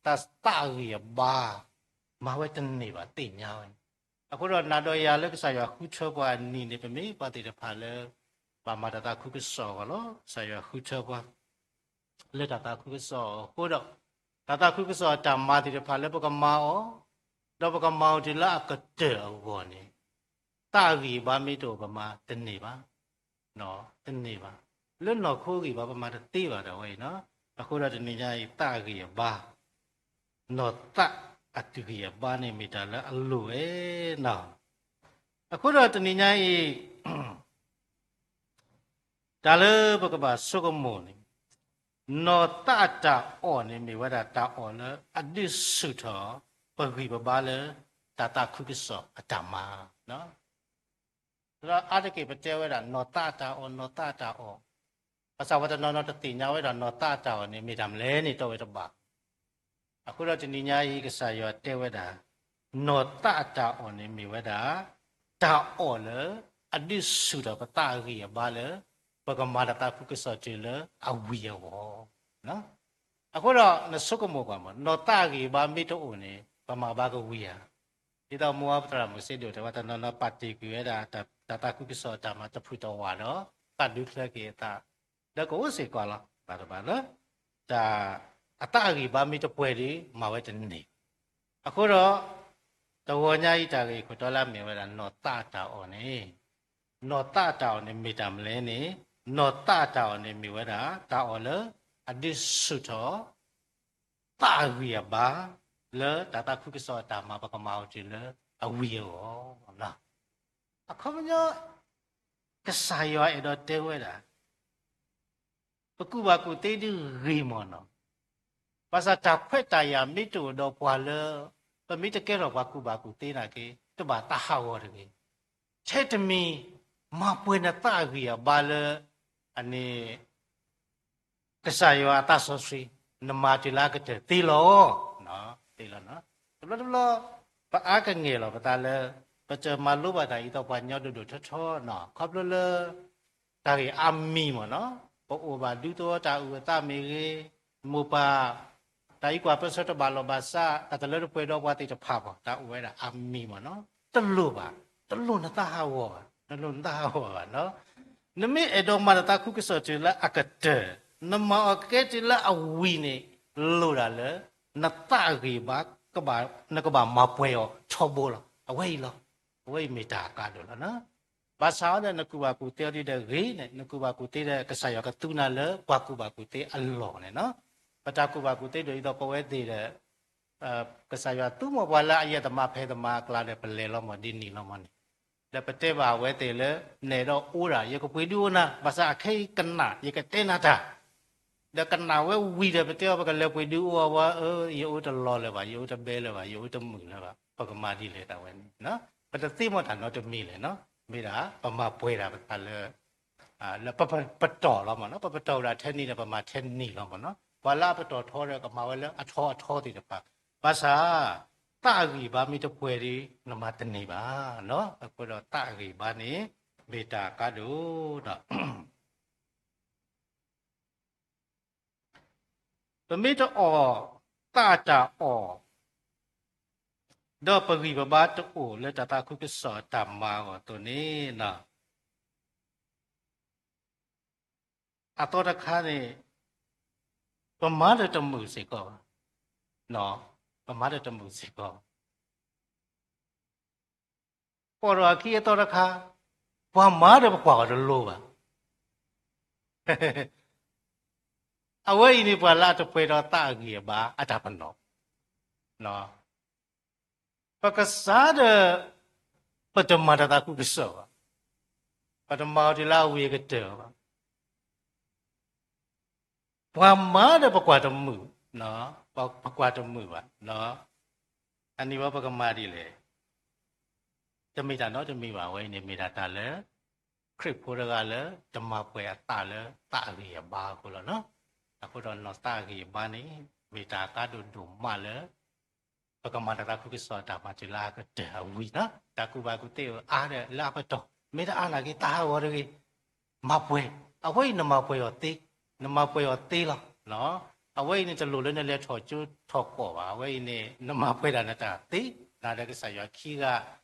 တၢ်သးအဂံၢ်အဘါ, မၤဝဲတန့ၢ်ဘၣ်သ့ၣ်ညါဝဲန့ၣ်. အဃိဒီးနၤဒီးယၤလၢကစၢ်ယွၤဃုထၢပှၤအနံၤန့ၣ် ပမ့ၢ်ပှၤသ့ၣ်တဖၣ်လၢ ဘၣ်မၤတၢ်သးခုကစီၣ်အဂီၢ်လီၤ. ကစၢ်ယွၤဃုထၢပှၤ လၢတၢ်သးခုကစီၣ်အဃိဒီး တၢ်သးခုကစီၣ်အတၢ်မၤသ့ၣ်တဖၣ်လၢပကမၤအီၤ, ဒီးပကမၤအီၤတုၤလၢအကတၢၢ်အဂီၢ်န့ၣ်, သးအဂံၢ်အဘါမ့ၢ်တအိၣ်ပမၤတန့ၢ်ဘၣ်, တန့ၢ်ဘၣ်. လၢနီၢ်ခိအဂံၢ်ဘါပမၤတသ့ဘၣ်ဒီးဝဲအံၤနီၤ. အဃိဒီးတနံၤညါအံၤ သးအဂံၢ်အဘါ, နီၢ်သးအဂံၢ်အဘါန့ၣ်မ့ၢ်တၢ်လၢအလိၣ်ဝဲနီၤ. အဃိဒီးတနံၤညါအံၤ တၢ်လၢပကဘၣ်ဆိကမိၣ်န့ၣ်, နီၢ်သးအတၢ်အီၣ်န့ၣ် မ့ၢ်ဝဲဒၣ်တၢ်အီၣ်လၢအဒုးဆူၣ်ထီၣ် ပဂံၢ်ပဘါလၢ တၢ်သးခုကစီၣ်အတၢ်မၤ. ဒီးအါတက့ၢ်ပတဲဝဲဒၣ် နီၢ်သးအတၢ်အီၣ်, နီၢ်သးအတၢ်အီၣ်, ဘၣ်ဆၣ်ပှၤတနီၤနီၤတသ့ၣ်ညါဝဲဒၣ် နီၢ်သးအတၢ်အီၣ်န့ၣ် မ့ၢ်တၢ်မနုၤလဲၣ်န့ၣ် တီဝဲတဘၣ်. အဃိဒီးတနံၤညါအံၤ ကစၢ်ယွၤတဲဝဲဒၣ်, နီၢ်သးအတၢ်အီၣ်န့ၣ်မ့ၢ်ဝဲဒၣ် တၢ်အီၣ်လၢ အဒုးဆူၣ်ထီၣ်ပသးအဂံၢ်အဘါလၢ ပကမၤတၢ်သးခုကစီၣ်တုၤလၢအဝံၤအဂီၢ်. အဃိဒီးနဆိကမိၣ်ကွၢ်မး, နီၢ်သးအဂံၢ်အဘါမ့ၢ်တအိၣ်န့ၣ် ပမၤဘါကဝံၤဧါ. ဒ်သိးမိၢ်ပှၢ်ပသရၣ်မုၣ်စ့ဒိၣ်တဲဝဲ တနီၤနီၤပာ်တ့ၢ်ကွံာ်ဝဲဒၣ် တၢ်သးခုကစီၣ်အတၢ်မၤတဖုတဝၢ်ဒီး သးဒုးချၢက့ၤအသး ဒီးကအိၣ်စ့ၢ်ကီးလီၤ. ဘၣ်တဘၣ်လၢ တၢ် အသးအဂံၢ်ဘါမ့ၢ်တပှဲၤဒီး မၤဝဲတန့ၢ်. အဃိဒီး တဂီၤညါအံၤတၢ်ဂ့ၢ်ခိၣ်တီလၢအမ့ၢ်ဝဲဒၣ် နီၢ်သးအတၢ်အီၣ်န့ၣ်, နီၢ်သးအတၢ်အီၣ်န့ၣ်မ့ၢ်တၢ်မနုၤလဲၣ်န့ၣ်, နီၢ်သးအတၢ်အီၣ်န့ၣ်မ့ၢ်ဝဲဒၣ် တၢ်အီၣ်လၢအဒုးဆူၣ်ထီၣ် သးအဂံၢ်အဘါ လၢတၢ်သးခုကစီၣ်အတၢ်မၤ ပကမၤအီၤတုၤလၢအဝံၤအဂီၢ်. အခီပညီ ကစၢ်ယွၤအဲၣ်ဒိးတဲဝဲဒၣ် ပကူၣ်ဘၣ်ကူၣ်သ့ဒ်ဂ့ၤမးနီၤ. ဘၣ်ဆၣ်တၢ်ခွဲးတၢ်ယာ်မ့ၢ်တအိၣ်ဒီးပှၤလၢ ပမ့ၢ်တကဲထီၣ်ပှၤကူၣ်ဘၣ်ကူၣ်သ့နာ်က့ တဘၣ်သးဟးဂီၤတဂ့ၤ. ထဲတမံၤ မၤပှဲၤနသးအဂံၢ်အဘါလၢ အန့ၣ် ကစၢ်ယွၤအသးစီဆှံ နမၤတုၤလၢအကတၢၢ်သ့လီၤ. သ့လီၤ. တဘျီတဘျီ ပအါကငဲၢ်လီၤပသးလၢ ပတမၤလိဘၣ်တၢ်အံၤသီပှၤညီဒိၣ်ဒိၣ်ထီထီနီၤ ခီဖျိလၢ တၢ်ဂ့ၢ်အါမံၤမ့ၢ်နီၤ, ပအိၣ်ဘၣ်ဒူသဝီတၢ်အုၣ်အသးမ့ၢ်ဂ့ၤ, မိၢ်ပၢ် တၢ်အံၤကွၢ်ပၢဆှၢတဘၣ်လီၢ်ဘၣ်စး တၢ်တလၢတပှဲၤဒီးပှၤသ့ၣ်တဖၣ်ဘၣ် တၢ်အိၣ်ဝဲဒၣ်အါမံၤမ့ၢ်နီၤ, တလိၣ်ဘၣ်, တလိၣ်နသးဟးဂီၤဘၣ်, တလိၣ်နသးဟးဂီၤဘၣ်နီၤ. နမ့ၢ်အဲၣ်ဒိးမၤနသးခုကစီၣ်တုၤလၢအကတၢၢ်, နမၤအီၤကဲတုၤလၢအဝံၤန့ၣ် လိၣ်ဒၣ်လၢ နသးအဂံၢ်အဘါ နကဘၣ်မၤပှဲၤအီၤထီဘိလီၤ. အဝဲအံၤလီၤ. အဝဲအံၤမ့ၢ်တၢ်အကါဒိၣ်လီၤ. ဘၣ်ဆၣ်အီၤဒီး နကူၣ်ဘၣ်ကူၣ်သ့အီၤဒ်ဒီးဂ့ၤန့ၣ် နကူၣ်ဘၣ်ကူၣ်သ့ဒီး ကစၢ်ယွၤကသူနၤလၢပှၤကူၣ်ဘၣ်ကူၣ်သ့အလီၢ်န့ၣ်နီၤ. ပတၢ်ကူၣ်ဘၣ်ကူၣ်သ့ဒိၣ်အံၤဒီး ပဝဲသ့ၣ်ဒီး ကစၢ်ယွၤသူမီၢ်ပှၤလၢအယဲၢ်သမါဖဲသမါအကျါဒီး ပလဲၤလီၤမီၢ်ဒ်န့ၣ်လီၤမီၢ်န့ၣ်, ဒီးပတဲဘၣ်အဝဲသ့ၣ်လၢ နဲၣ်ဒီးအိၣ်ဒၣ် ယကပှ့ၤဒုးအိၣ်နၤ ဘၣ်ဆၣ်အခဲအံၤကနၣ် ယကတဲနၤတၢ် ဒီးကနၣ်ဝဲဝံၤဒီး ပတဲအီၤ ပကလဲၤပှ့ၤဒုးအိၣ်အဝဲ ယအိၣ်တလီၤလၢၤဘၣ်, ယအိၣ်တဘဲလၢၤဘၣ်, ယအိၣ်တမုာ်လၢၤဘၣ်, ပကမၤဒ်လဲၣ်တၢ်ဝဲန့ၣ်, ပတသ့မီၢ်တၢ်နီတမံၤလဲၣ်နီၤ, မ့ၢ်ဒၣ် ပမၤပှဲၤဒၣ်ပသးလၢ လၢပပတီၢ်လီၤမ့ၢ်နီၤ, ပပတီၢ်ဝဲဒၣ်ထဲန့ၣ်ဒီး ပမၤထဲန့ၣ်လီၤမ့ၢ်နီၤ, ပှၤလၢအပတီၢ်ထီဒီး ကမၤဝဲလၢအထီအထီသ့ၣ်တဖၣ်, ဘၣ်ဆၣ် သးအဂံၢ်အဘါမ့ၢ်တပှဲၤဒီး နမၤတန့ၢ်ဘၣ်နီၤ, အဃိဒီးသးအဂံၢ်အဘါန့ၣ် မ့ၢ်တၢ်အကါဒိၣ်ဒီး ပမ့ၢ်တအီၣ်သးအတၢ်အီၣ်, ဒီးပဂံၢ်ပဘါတအိၣ်လၢတၢ်သးခုကစီၣ်အတၢ်မၤအဂီၢ်အသိးန့ၣ်, အသီတခါန့ၣ် ပမၤဒီးတမုာ်စ့ၢ်ကီးဘၣ်, ပမၤဒီးတမုာ်စ့ၢ်ကီး ပအိၣ်ဒီးအခံအသီတခါ, ပှၤမၤဒီးပကွၢ်အီၤတလိၤဘၣ်. အဝဲအံၤန့ၣ် ပှၤလၢအတပှဲၤဒီးသးအဂံၢ်အဘါအတၢ်ပနီၣ်, ပကစးဒီး ပတမၤတၢ်သးခုကစီၣ်ဘၣ်, ပတမၤအီၤတုၤလၢအဝံၤအကတၢၢ်ဘၣ်. ပှၤမၤဒီးပကွၢ်တမုာ်, ပကွၢ်တမုာ်ဘၣ်, အန့ၣ်ဝဲပကမၤဒ်လဲၣ်. တမ့ၢ်တၢ်နီတမံၤဘၣ်, အဝဲအံၤန့ၣ်မ့ၢ်ဒၣ်တၢ်လၢ ခရံာ်ဖိတဂၤလၢ တမၤပှဲၤအသးလၢသးအဂံၢ်အဘါအဃိလီၤ. အဃိဒီးနီၢ်သးအဂံၢ်အဘါန့ၣ် မ့ၢ်တၢ်အကါဒိၣ်ဒိၣ်မးလၢ ပကမၤတၢ်သးခုကစီၣ်အတၢ်မၤတုၤလၢအကတၢၢ်အဝံၤနီၤ, တၢ်ကူၣ်ဘၣ်ကူၣ်သ့အါဒီးလၢအပတီၢ်, မ့ၢ်တအါနာ်က့ သးဟးဂီၤတဂ့ၤ, မၤပှဲၤ, အဝဲအံၤနမၤပှဲၤအီၤသ့, နမၤပှဲၤအီၤသ့လီၤ. အဝဲအံၤန့ၣ်တလိၣ်လၢနလဲၤထီၣ်ကၠိထီၣ်ကီၢ်ဘၣ်, အဝဲအံၤန့ၣ် နမၤပှဲၤဒၣ်နတၢ်သ့, နၤဒီးကစၢ်ယွၤခံဂၤ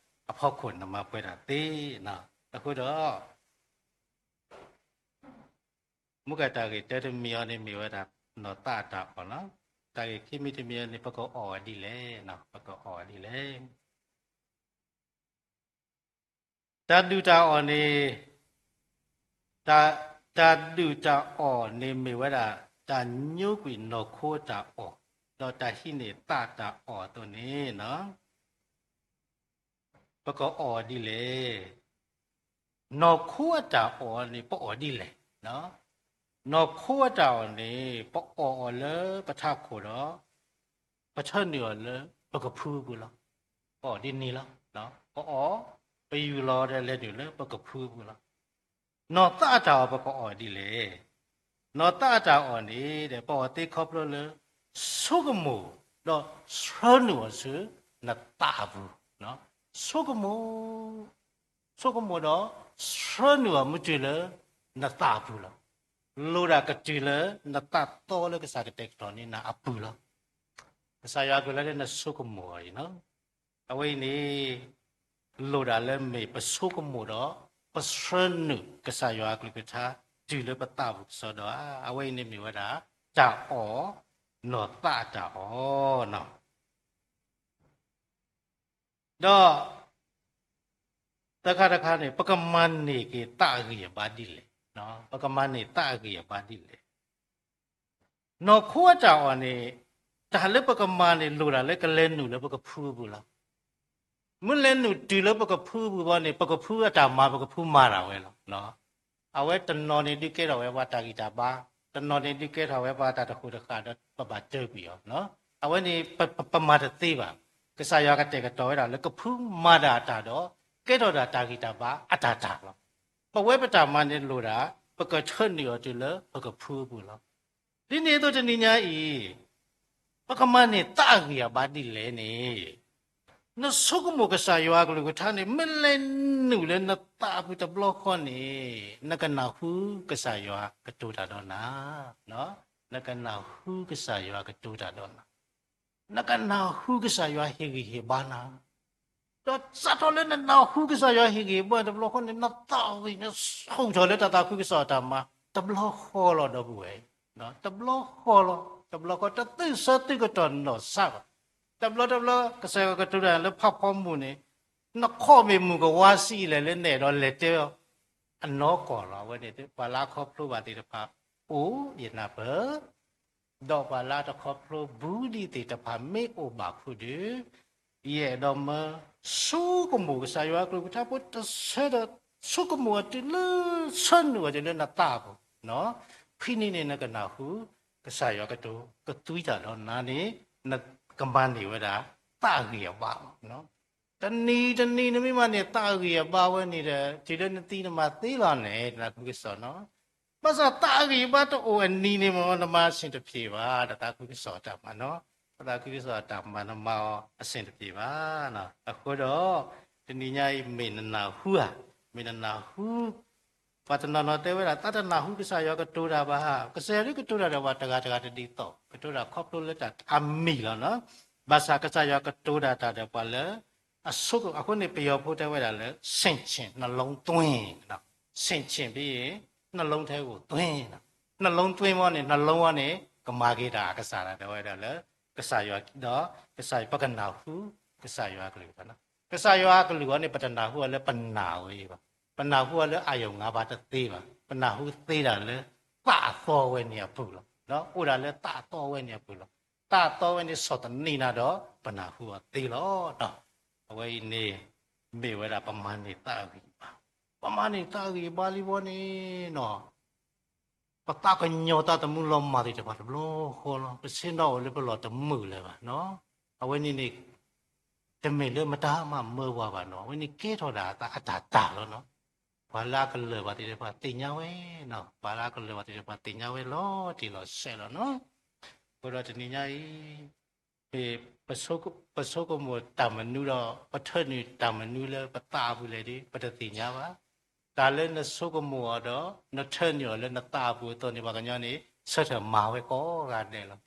အဖီခိၣ် နမၤပှဲၤတၢ်သ့, အဃိဒီး မူကတၢ်ဂ့ၢ်တၢတမံၤအံၤန့ၣ် မ့ၢ်ဝဲဒၣ် နီၢ်သးအတၢ်အီၣ်လီၤ. တၢ်ဂ့ၢ်ခံမံၤတမံၤအံၤန့ၣ် ပကအီၣ်ဝဲဒ်လဲၣ်, ပကအီၣ်ဝဲဒ်လဲၣ်. တၢ်ဒုၣ်တၢ်အီၣ်န့ၣ်, တၢ်, တၢ်ဒုၣ်တၢ်အီၣ်န့ၣ်မ့ၢ်ဝဲဒၣ် တၢ်ညိကွံာ်နီၢ်ခိအတၢ်အီၣ်, ဒီးတၢ်ဟံးန့ၢ်သးအတၢ်အီၣ်အသိးန့ၣ် ပကအီၣ်ဒ်လဲၣ်. နီၢ်ခိအတၢ်အီၣ်န့ၣ် ပအီၣ်ဒ်လဲၣ်. နီၢ်ခိအတၢ်အီၣ်န့ၣ် ပအီၣ်အီၤလၢပထးခိၣ်ဒီး ပဆၢနုာ်အီၤလၢပကဖုအပူၤလီၤ. ပအီၣ်ဒ်န့ၣ်လီၤ. ပအီၣ်, ပယူၢ်လီၤဒီးလဲၤနုာ်လၢပကဖုအပူၤလီၤ. နီၢ်သးအတၢ်အီၣ်ပကအီၣ်ဒ်လဲၣ်. နီၢ်သးအတၢ်အီၣ်န့ၣ်ဒီး ပအီၣ်သ့ခီဖျိလၢ ဆိကမိၣ်ဒီးဆၢနုာ်အီၤဆူနသးအပူၤ, ဆိကမိၣ်, ဆိကမိၣ်ဒီးဆၢနုာ်အီၤမ့ၢ်တုၤလၢ နသးအပူၤလီၤ. လိၣ်ဒၣ်ကတုၤလၢနသးသီလၢကစၢ်ကတဲာ်ကတီၤန့ၢ်နၤအပူၤလီၤ. ကစၢ်ယွၤအကလုၢ်လၢနဆိကမိၣ်အီၤအံၤ အဝဲအံၤန့ၣ် လိၣ်ဒၣ်လၢမ့ၢ်ပဆိကမိၣ်ဒီး ပဆၢနုာ်ကစၢ်ယွၤအကလုၢ်ကထါ တုၤလၢပသးပူၤကစီဒီဧါ. အဝဲအံၤန့ၣ်မ့ၢ်ဝဲဒၣ် တၢ်အီၣ်, နီၢ်သးအတၢ်အီၣ် ဒီး သၢခါတခါန့ၣ် ပကမၤန့ၢ်က့ၤသးအဂံၢ်အဘါဒ်လဲၣ်, ပကမၤန့ၢ်သးအဂံၢ်အဘါဒ်လဲၣ်. နီၢ်ခိအတၢ်အီၣ်န့ၣ် တၢ်လၢပကမၤန့ၣ် လိၣ်ဒၣ်လၢကလဲၤနုာ်လၢပကဖုအပူၤလီၤ. မ့ၢ်လဲၤနုာ်တုၤလၢပကဖုအပူၤဘၣ်န့ၣ် ပကဖုအတၢ်မၤ ပကဖုမၤတၢ်ဝဲလီၤ. အဝဲတနီၤန့ၣ်ဒုးကဲထီၣ်ဝဲပှၤတၢ်ဂံၢ်တၢ်ဘါ တနီၤန့ၣ်ဒုးကဲထီၣ်ဝဲပှၤတၢ်တဃိာ်တဃာ်ဒီး ပဘၣ်တၢကွံာ်အီၤ, အဝဲန့ၣ် ပမၤတသ့ဘၣ်. ကစၢ်ယွၤကတဲာ်ကတီၤဝဲဒၣ်လၢကဖုမၤတၢ်အတၢ်ဒီး ကဲထီၣ်ဒၣ်တၢ်ဂံၢ်တၢ်ဘါအတၢ်တၢ်လီၤ. ပဝဲပတၢ်မၤန့ၣ်လိၣ်ဒၣ် ပကထၢနုာ်အီၤတုၤလၢပကဖုအပူၤလီၤ. ဒ်န့ၣ်အသိးတနံၤညါအံၤ ပကမၤန့ၢ်သးအဂံၢ်အဘါဒ်လဲၣ်န့ၣ်, နဆိကမိၣ်ကစၢ်ယွၤအကလုၢ်ကထါန့ၣ် မ့ၢ်လဲၤနုာ်လၢနသးအပူၤတဘျီဃီန့ၣ်, နကနၢ်ဟူကစၢ်ယွၤကတိၤတၢ်ဒီးနၤ, နကနၢ်ဟူကစၢ်ယွၤကတိၤတၢ်ဒီးနၤ, နကနၢ်ဟူကစၢ်ယွၤဟ့ၣ်ဂံၢ်ဟ့ၣ်ဘါနၤ ဒီးစးထီၣ်လၢနနၢ်ဟူကစၢ်ယွၤဟ့ၣ်ဂံၢ်ဟ့ၣ်ဘါတဘျီဃီန့ၣ် နသးဝံၣ်နဆူၣ်ထီၣ်လၢတၢ်သးခုကစီၣ်အတၢ်မၤ တဘျီဃီလီၤ ဒီပုၢ်ဝဲၢ်, တဘျီဃီလီၤ. တဘျီဃီ တသုးဆၢသုးကတီၢ်နီၢ်ဆါဘၣ်. တဘျီတဘျီ ကစၢ်ယွၤကတိၤတၢ်လၢဖးဖီမုၢ်န့ၣ် နခီၣ်မ့ၢ်မုၢ်ကဝါဆံးလဲၣ်လၢနဲၣ်ဒီးလဲၤတဲအီၤ အနီၢ်ကီၢ်လီၤ. အဝဲန့ၣ် ပှၤလၢအခီဖျိဘၣ်သ့ၣ်တဖၣ် အိၣ်ယနၢ်ပၢၢ် ဒီးပှၤလၢအတခီဖျိဘူးဒံးသ့ၣ်တဖၣ်မ့ၢ်အိၣ်ဘၣ်ဖုဒုး, ယအဲၣ်ဒိးမၢဆိကမိၣ်ကစၢ်ယွၤအကလုၢ်ကထါဖိတဆၢဒီး ဆိကမိၣ်အီၤတုၤလၢဆၢနုာ်အီၤတုၤလၢနသးအပူၤ, ဖဲန့ၣ်န့ၣ် နကနၢ်ဟူ ကစၢ်ယွၤကတိၤကသွံတၢ်ဒီးနၤန့ၣ် နကမၤန့ၢ်ဝဲဒၣ် သးအဂံၢ်အဘါလီၤ. တနံၤတနံၤနမ့ၢ်မၤန့ၢ်သးအဂံၢ်အဘါဝဲန့ၣ်ဒီး တုၤလၢနသံနမၤသ့လီၤန့ၣ် တၢ်သးခုကစီၣ်နီၤ, ဘၣ်ဆၣ်သးအဂံၢ်အဘါတအိၣ်အနံၤန့ၣ်မ့ၢ် နမၤအဆင်တပြေဘၣ်, တၢ်သးခုကစီၣ်အတၢ်မၤနီၤ, တၢ်သးခုကစီၣ်အတၢ်မၤနမၤအီၤအဆင်တပြေဘၣ်. အဃိဒီး တနံၤညါအံၤမ့ၢ်နနၢ်ဟူဧါ, မ့ၢ်နနၢ်ဟူ ပှၤတနီၤနီၤတဲဝဲဒၣ် သးတနၢ်ဟူကစၢ်ယွၤကတိၤတၢ်ဘၣ်ဧါ, ကစၢ်ယွၤဒုးကတိၤတၢ်ဒီးပှၤတဂၤတဂၤတဒ်သိး, ကတိၤတၢ်ခီဖျိလၢတၢ်အမံၤလီၤနီၤ. ဘၣ်ဆၣ်ကစၢ်ယွၤကတိၤတၢ်တၢ်ဒီးပှၤလၢ အဆိကမိၣ်, အဃိန့ၣ်ပယီၤဖိတဲဝဲဒၣ်လၢ ဆင်ခြင်, နှလုံးသွင်း, ဆင်ခြင်ပြီး နှလုံးထဲကိုသွင်း, နှလုံးသွင်းဝဲန့ၣ် နှလုံးဝဲန့ၣ် ကမၤက့ၤတၢ်အကစၢ်ဒၣ်ဝဲဒၣ်လၢ ကစၢ်ယွၤဒီး ကစၢ်ယွၤ ပကနၢ်ဟူ ကစၢ်ယွၤအကလုၢ်ကထါနီၤ. ကစၢ်ယွၤအကလုၢ်အီၤန့ၣ် ပတနၢ်ဟူအီၤလၢပနာ်ဝဲဘၣ်, ပနၢ်ဟူအီၤလၢ အာရုံငါးပါး တသ့ဘၣ်, ပနၢ်ဟူသ့ဒၣ်လၢ သးအသီဝဲန့ၣ်အပူၤလီၤ. အိၣ်ဒၣ်လၢသးအသီဝဲန့ၣ်အပူၤလီၤ. သးအသီဝဲန့ၣ်ဆီၣ်သနံးနၤဒီး ပနၢ်ဟူအီၤသ့လီၤ. အဝဲအံၤန့ၣ် မ့ၢ်ဝဲဒၣ်ပမၤန့ၢ်သးအဂံၢ်အဘါ, ပမၤန့ၢ်သးအဂံၢ်အဘါလံဝဲန့ၣ်နီၤ ပသးကညီၤသးသမူလီၤမၢ်သ့ၣ်တဖၣ်တဘျီဃီလီၤ. ပဆ့ၣ်နီၤအိၣ်လၢပလီၢ်တမုာ်လၢၤဘၣ်နီၤ. အဝဲန့ၣ်န့ၣ် တမ့ၢ်လၢမတၤမၤမၢပှၤဘၣ်နီၤ. အဝဲန့ၣ်ကဲထီၣ်ဒၣ်အတၢ်တၢ်လီၤနီၤ. ပှၤလၢအကလၢၢ်ဘၣ်သ့ၣ်တဖၣ်သ့ၣ်ညါဝဲနီၤ. ပှၤလၢအကလၢၢ်ဘၣ်သ့ၣ်တဖၣ်သ့ၣ်ညါဝဲလီၤတံၢ်လီၤဆဲးလီၤနီၤ. အဃိဒီးတနံၤညါအံၤ ပဆိကမိၣ်တၢ်မနုၤဒီး ပထၢနုာ်တၢ်မနုၤလၢပသးအပူၤလဲၣ်ဒီး ပတသ့ၣ်ညါဘၣ်. တၢ်လၢနဆိကမိၣ်အီၤဒီး နထၢနုာ်အီၤလၢနသးအပူၤအသိးန့ၣ် ပှၤကညီန့ၣ် ဆၢထၢၣ်မၤဝဲကိးဂၤဒဲးလီၤ.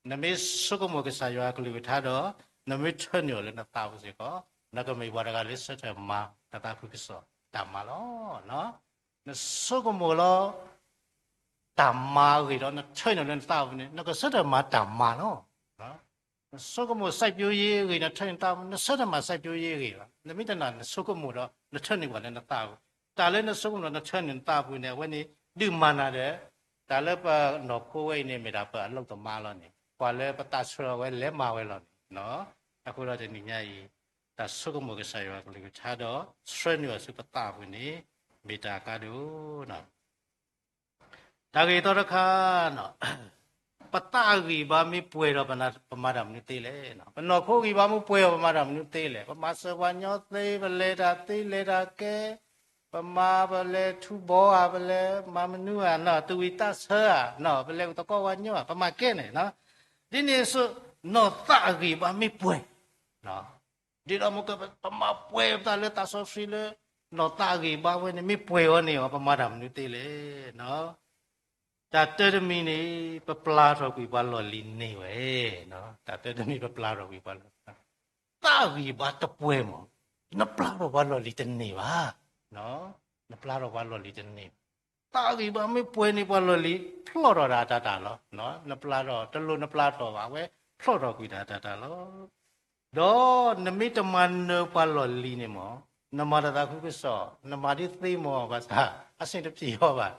နမ့ၢ်ဆိကမိၣ်ကစၢ်ယွၤအကလုၢ်ကထါဒီး နမ့ၢ်ထၢနုာ်အီၤလၢနသးအပူၤစ့ၢ်ကီး နကမ့ၢ်ပှၤတဂၤလၢဆၢထၢၣ်မၤနသးခုကစီၣ်တၢ်မၤလီၤ. နဆိကမိၣ်လီၤ တၢ်မၤအဂ့ၢ်ဒီး နထၢနုာ်လၢနသးအပူၤန့ၣ် နကဆၢထၢၣ်မၤတၢ်မၤလီၤ. နဆိကမိၣ် စိုက်ပျိုးရေး အဂ့ၢ် နထၢနုာ်နသးအပူၤ နဆၢထၢၣ်မၤ စိုက်ပျိုးရေး အဂ့ၢ်လီၤ. နမ့ၢ်တနာ် နဆိကမိၣ်ဒီး နထၢနုာ်ပှၤလၢနသးအပူၤ, တၢ်လၢနဆိကမိၣ်ဒီး နထၢနုာ်နသးအပူၤန့ၣ် အဝဲန့ၣ် ဒုးမၤနၤဒီး တၢ်လၢပနီၢ်ခိဝဲအံၤန့ၣ် မ့ၢ်ဒၣ်ပအလုပ်သမားလီၤန့ၣ် ပှၤလၢပသးဆှၢအီၤဝဲလဲၤမၤဝဲလီၤန့ၣ်. အဃိဒီးတနံၤညါအံၤ တၢ်ဆိကမိၣ်ကစၢ်ယွၤကလုၢ်ကထါဒီး ဆှၢနုာ်အီၤဆူပသးအပူၤန့ၣ် မ့ၢ်တၢ်ကါဒိၣ် တၢ်ဂ့ၢ်သီတခါ, ပသးအဂံၢ်အဘါမ့ၢ်ပှဲၤဒီး ပမၤတၢ်မနုၤသ့လဲၣ်. ပနီၢ်ခိဂံၢ်ဘါမ့ၢ်ပှဲၤဒီး ပမၤတၢ်မနုၤသ့လဲၣ်. ပမၤစၢၤပှၤကညီသ့, ပလဲၤတၢ်သ့လဲၤတၢ်ကဲ, ပမၤပလဲၤထူဘီဧါ, ပလဲၤမၤမနုၤဧါ, သူၣ်ဝံၣ်သးဆၢဧါ, ပလဲၤအိၣ်သကိးပှၤကညီဧါ, ပမၤကဲန့ၣ်, ဒ်န့ၣ်အသိး နီၢ်သးအဂံၢ်အဘါမ့ၢ်ပှဲၤ ဒ်သိးမ့ၢ်က ပမၤပှဲၤပသးလၢသးစီဆှံလၢ နီၢ်သးအဂံၢ်အဘါဝဲန့ၣ် မ့ၢ်ပှဲၤအီၤန့ၣ် ပမၤတၢ်မနုၤသ့လဲၣ်. တၢ်တၢတမံၤန့ၣ် ပပျၢ်ထီၣ်ကွံာ်ပှၤလီၢ်လံၤန့ၢ်ဝဲ, တၢ်တၢတမံၤ ပပျၢ်ထီၣ်ကွံာ်ပှၤလီၢ်လံၤ, သးအဂံၢ်အဘါတပှဲၤမး နပျၢ်ထီၣ်ပှၤလီၢ်လံၤတန့ၢ်ဘၣ်, နပျၢ်ထီၣ်ပှၤလီၢ်လံၤတန့ၢ်ဘၣ်. သးအဂံၢ်အဘါမ့ၢ်ပှဲၤန့ၣ် ပှၤလီၢ်လံၤဖျီၣ်ထီၣ်ဒၣ်တၢ်တၢ်လီၤ. နပျၢ်ထီၣ် တလိၣ်နပျၢ်ထီၣ်ဘၣ်, အဝဲဖျီၣ်ထီၣ်ကွံာ်ဒၣ်တၢ်တၢ်လီၤ. ဒီးနမ့ၢ်တမၤနၢၤပှၤလီၢ်လံၤန့ၣ်မး နမၤတၢ်သးခုကစီၣ် နမၤဒ်သ့မး ဘၣ်ဆၣ် အဆင်တပြေအီၤဘၣ်.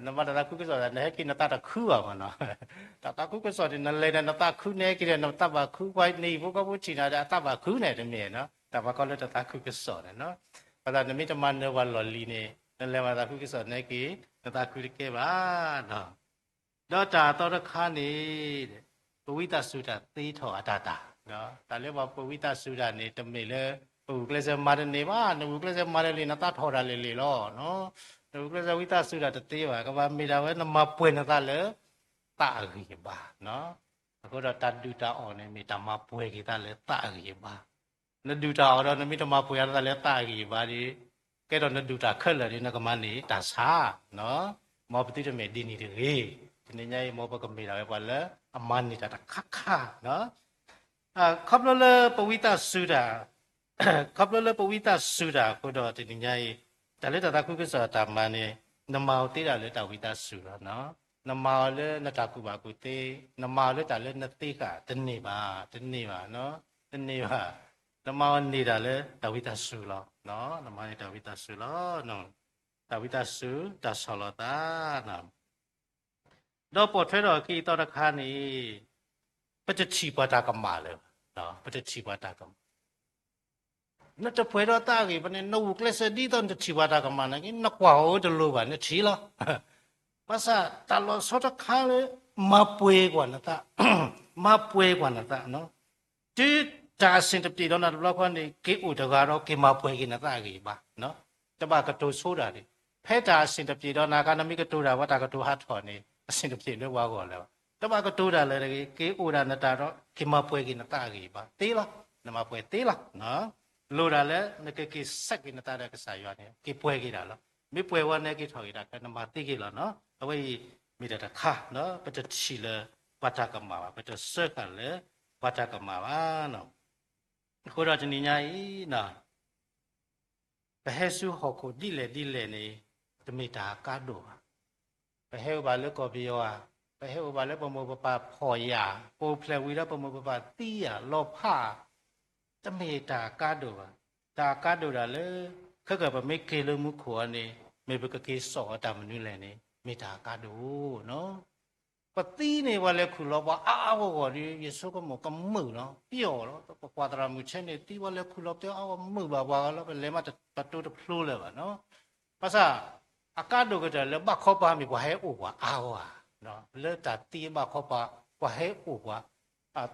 နမၤတၢ်သးခုကစီၣ် နဟဲက့ၤနသးတခုဘၣ်မးနီၤ. တၢ်သးခုကစီၣ်န့ၣ် နလဲၤဒီးနသးခု နဟဲက့ၤဒီးနသးဘၣ်ခု, ပှၤနံၤဖိကီၢ်ဖိထံၣ်နၤဒီး အသးဘၣ်ခုန့ၣ် တမ့ၢ်နီၤ. တၢ်ပှၤကီၢ်လၢတၢ်သးခုကစီၣ်န့ၣ်နီၤ. ဘၣ်ဆၣ်နမ့ၢ်တမၤနၢၤပှၤလီၢ်လံၤန့ၣ် နလဲၤမၤသးခုကစီၣ် နဟဲက့ၤ နသးခုတကဲဘၣ်နီၤ. ဒီးတၢ်အသီတခါန့ၣ် ပဝံသးစူၤတၢ်သ့ထီၣ်အတၢ်တၢ်, တၢ်လၢပှၤပဝံသးစူၤတၢ်န့ၣ် တမ့ၢ်လၢ ပဂုာ်ကျဲးစၢးမၤတန့ၢ်ဘၣ်, နဂုာ်ကျဲးစၢးမၤတလံ နသးထီၣ်တၢ်လံၤလံၤလီၤ. နဂုာ်ကျဲးစၢးဝံသးစူၤတၢ်တသ့ဘၣ်, ကဘၣ်မ့ၢ်ဒၣ်ဝဲနမၤပှဲၤနသးလၢ သးအဂံၢ်အဘါ. အဃိဒီးတၢ်ဒုၣ်တၢ်အီၣ်န့ၣ် မ့ၢ်တၢ်မၤပှဲၤက့ၤသးလၢသးအဂံၢ်အဘါ. နဒုၣ်တၢ်အီၣ်ဒီး နမ့ၢ်တမၤပှဲၤအသးလၢသးအဂံၢ်အဘါဒီး ကဲထီၣ်နဒုၣ်တၢ်ခဲလၢာ်ဒီး နကမၤန့ၢ်တၢ်ဆါ, မ်ပသုတမ့ၢ်ဒ်န့ၣ်တဂ့ၤ. တနံၤညါအံၤ မ်ပကမ့ၢ်ဒၣ်ဝဲပှၤလၢအမၤန့ၢ်တၢ်တခါခါ, ခီဖျိလၢပဝံသးစူၤတၢ်, ခီဖျိလၢပဝံသးစူၤတၢ်အဃိဒီး တနံၤညါအံၤ တၢ်လၢတၢ်သးခုကစီၣ်တၢ်မၤန့ၣ် နမၤအီၤသ့ဒၣ်လၢတၢ်ဝံသးစူၤလီၤ. နမၤအီၤလၢနတၢ်ကူၣ်ဘၣ်ကူၣ်သ့, နမၤအီၤလၢတၢ်လၢနသ့ဃာ် တန့ၢ်ဘၣ်, တန့ၢ်ဘၣ်, တန့ၢ်ဘၣ်. နမၤအီၤန့ၢ်ဒၣ်လၢတၢ်ဝံသးစူၤလီၤ. နမၤန့ၢ်တၢ်ဝံသးစူၤလီၤ. တၢ်ဝံသးစူၤ တၢ်ဆီၣ်လီၤသး ဒီးပိာ်ထွဲထီၣ်အခံအသီတခါန့ၣ် ပတထံၣ်ပှၤတၢ်ကမၣ်လၢၤဘၣ်, ပတထံၣ်ပှၤတၢ်ကမၣ်. နတပှဲၤဒီးသးအဂံၢ်ဘါန့ၣ် နဂုာ်ကျဲးစၢးဒ်သိးနတထံၣ်ပှၤတၢ်ကမၣ်န့ၣ် နကွၢ်အီၤတလိၤဘၣ် နထံၣ်လီၤ. ဘၣ်ဆၣ်တၢ်လီၤဆီတခါလၢ မၤပှဲၤကွၢ်နသး, မၤပှဲၤကွၢ်နသး တုၤတၢ်အဆင်တပြေဒီးနၤတဘျီဃီန့ၣ် က့ၤအိၣ်တဂၤဒီး က့ၤမၤပှဲၤက့ၤနသးအဂံၢ်အဘါ, တဘၣ်ကတိၤဆိဒၣ်န့ၣ်, ဖဲတၢ်အဆင်တပြေဒီးနၤအခါ နမ့ၢ်ကတိၤတၢ်ဝဲ တၢ်ကတိၤဟးထီၣ်န့ၣ် အဆင်တပြေလၢပှၤဂီၢ်လၢၤဘၣ်. တဘၣ်ကတိၤတၢ်လၢၤတဂ့ၤ, က့ၤအိၣ်ဒၣ်နတၢ်ဒီး က့ၤမၤပှဲၤက့ၤနသးအဂံၢ်အဘါသ့လီၤ. နမၤပှဲၤသ့လီၤ. လိၣ်ဒၣ်လၢ နကက့ၤဆဲးက့ၤနသးဒီးကစၢ်ယွၤန့ၣ် က့ၤပှဲၤက့ၤဒၣ်လီၤ. မ့ၢ်ပှဲၤဝဲန့ၣ် က့ၤထီၣ်က့ၤတၢ်ခဲ နမၤသ့က့ၤလီၤနီၤ. အဝဲအံၤ မ့ၢ်တၢ်တခါ, ပတထံၣ်လၢပှၤတၢ်ကမၣ်ဘၣ်, ပတစၢဃာ်လၢပှၤတၢ်ကမၣ်ဘၣ်. အဃိဒီးတနံၤညါအံၤ ပဟဲဆူဟီၣ်ခိၣ်ဒ်လဲၣ်ဒ်လဲၣ်န့ၣ် တမ့ၢ်တၢ်အကါဒိၣ်ဘၣ်. ပဟဲအိၣ်ဘၣ်လၢကီၢ်ပယီၤဧါ, ပဟဲအိၣ်ဘၣ်လၢပမိၢ်ပပၢ်ဖီၣ်ယာ်, ပအိၣ်ဖျဲၣ်ဝံၤဒီးပမိၢ်ပပၢ်သံယာ်လီၤဖး, တမ့ၢ်တၢ်အကါဒိၣ်ဘၣ်. တၢ်အကါဒိၣ်ဒၣ်လၢ ခဲကၢၢ်ပမ့ၢ်က့ၤလၢမူခိၣ်အီၤန့ၣ် မ့ၢ်ပကက့ၤစိာ်အီၤတၢ်မနုၤလဲၣ်န့ၣ် မ့ၢ်တၢ်အကါဒိၣ်နီၤ. ပသံန့ၣ် ပှၤလဲၤခူၣ်လီၤပှၤအါအါဂီၢ်ဂီၢ်ဒီး ယဆိကမိၣ်ကမုာ်လီၤ, ပျီၢ်လီၤ. ပကွၢ်သရၣ်မုၣ်ဆဲန့ၣ် သံပှၤလဲၤခူၣ်လီၤပှၤအါဂီၢ် မုာ်ဘၣ်ပှၤဂၤလီၤ, ပလဲၤမးတပတိတဖျိလၢၤဘၣ်နီၤ. ဘၣ်ဆၣ် အကါဒိၣ်ကတၢၢ်လၢဘၣ်ခီပၤမ့ၢ်ပှၤဟဲအိၣ်ပှၤအါဂီၢ်ဧါ, လၢတၢ်သံအဘၣ်ခီပၤ ပှၤဟဲအိၣ်ပှၤ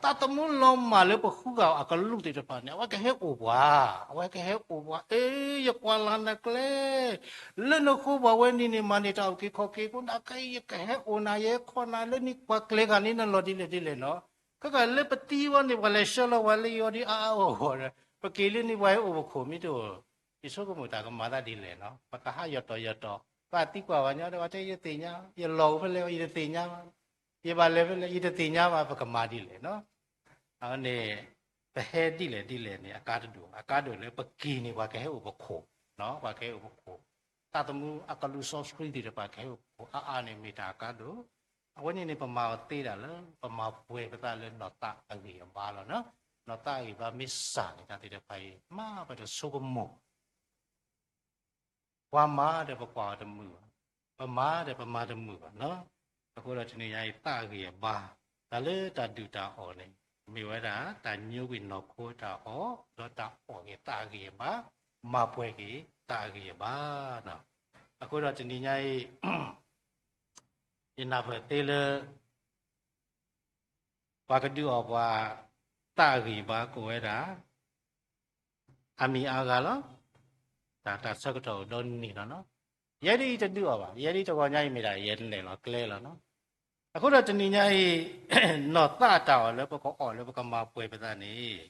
သးသမူလီၤမၢ်လၢပဃုဂၤအကလူးသ့ၣ်တဖၣ်န့ၣ် အဝဲကဟဲအိၣ်ပှၤ, အဝဲကဟဲအိၣ်ပှၤ, အ့ ယကွၢ်လၢ်နကျဲ လၢနဃိပှၤဝဲန့ၣ်န့ၣ် မၤန့ၢ်တၢ်အုၣ်က့ၤခီၣ်က့ၤ အဃိန့ၣ် ခဲအံၤယကဟဲအိၣ်နၤ ယဟဲခီနၤလၢနကွၢ်ကျဲၤဂၤန့ၣ် နလီၤဒ်လဲၣ်ဒ်လဲၣ်နီၤ. ခဲကၢၢ်လၢပသံဝဲန့ၣ် ပှၤလဲၤဆှၢလီၤပှၤလၢယအိၣ်ဒ်အါအါဂီၢ်ဂီၢ်ဒီး ပက့ၤလၢန့ၣ်ပှၤဟဲအိၣ်ပခိၣ်မ့ၢ်တအိၣ်, ယဆိကမိၣ်တၢ်ကမၤသးဒ်လဲၣ်နီၤ. ပကဟးယီၣ်တီၢ်ယီၣ်တီၢ်, ပှၤသံကွၢ်ပှၤညီဒီး ပှၤတဲယသ့ၣ်ညါ, ယလီၢ်အိၣ်ဖဲလဲၣ် ယတသ့ၣ်ညါဘၣ်, ယဘၣ်လဲၤဖဲလဲၣ် ယတသ့ၣ်ညါဘၣ် ပကမၤဒ်လဲၣ်နီၤ. အန့ၣ် ပဟဲဒ်လဲၣ်ဒ်လဲၣ်န့ၣ် အကါတဒိၣ်, အကါဒိၣ်လၢပက့ၤန့ၣ် ပှၤကဟဲအိၣ်ပခိၣ်, ပှၤကဟဲအိၣ်ပခိၣ်, သးသမူအကလူးစီဆှံသ့ၣ်တဖၣ်ကဟဲအိၣ်ပခိၣ်အါအါန့ၣ် မ့ၢ်တၢ်အကါဒိၣ်. အဝဲန့ၣ်န့ၣ် ပမၤအီၤသ့ဒၣ်လၢ ပမၤပှဲၤပသးလၢနီၢ်သးအဂံၢ်အဘါလီၤနီၤ. နီၢ်သးအဂံၢ်အဘါမ့ၢ်စၢ်န့ၣ် တၢ်သ့ၣ်တဖၣ်အံၤ မ့ၢ်ပတဆိကမိၣ် ပှၤမၤဒီးပကွၢ်အီၤတမုာ်ဘၣ်, ပမၤဒီးပမၤတမုာ်ဘၣ်နီၤ. အဃိဒီးတနံၤညါအံၤ သးအဂံၢ်အဘါ, တၢ်လၢတၢ်ဒုၣ်တၢ်အီၣ်န့ၣ် မ့ၢ်ဝဲဒၣ် တၢ်ညိကွံာ်နီၢ်ခိတၢ်အီၣ်, ဒီးတၢ်အီၣ်က့ၤသးအဂံၢ်အဘါ, မၤပှဲၤက့ၤသးအဂံၢ်အဘါနီၤ. အဃိဒီးတနံၤညါအံၤ ယနၢ်ပၢၢ်သ့လၢ ပှၤကဒုးအီၣ်ပှၤ သးအဂံၢ်အဘါကိးဝဲဒၣ် အမံၤအါဂၤလီၤ. တၢ် တၢ်ဆၢကတီၢ်အိၣ်ဒီနံၤလီၤနီၤ. ယဲဒၣ်အံၤတဒုးအီၣ်ဘၣ်, ယဲဒၣ်အံၤတဂီၤညါအံၤမ့ၢ်ဒၣ် ယဲတနဲၣ်လီၤကျဲလီၤနီၤ. အဃိဒီးတနံၤညါအံၤ နီၢ်သးတၢ်အီၣ်လၢပကအီၣ်လၢပကမၤပှဲၤပသးန့ၣ်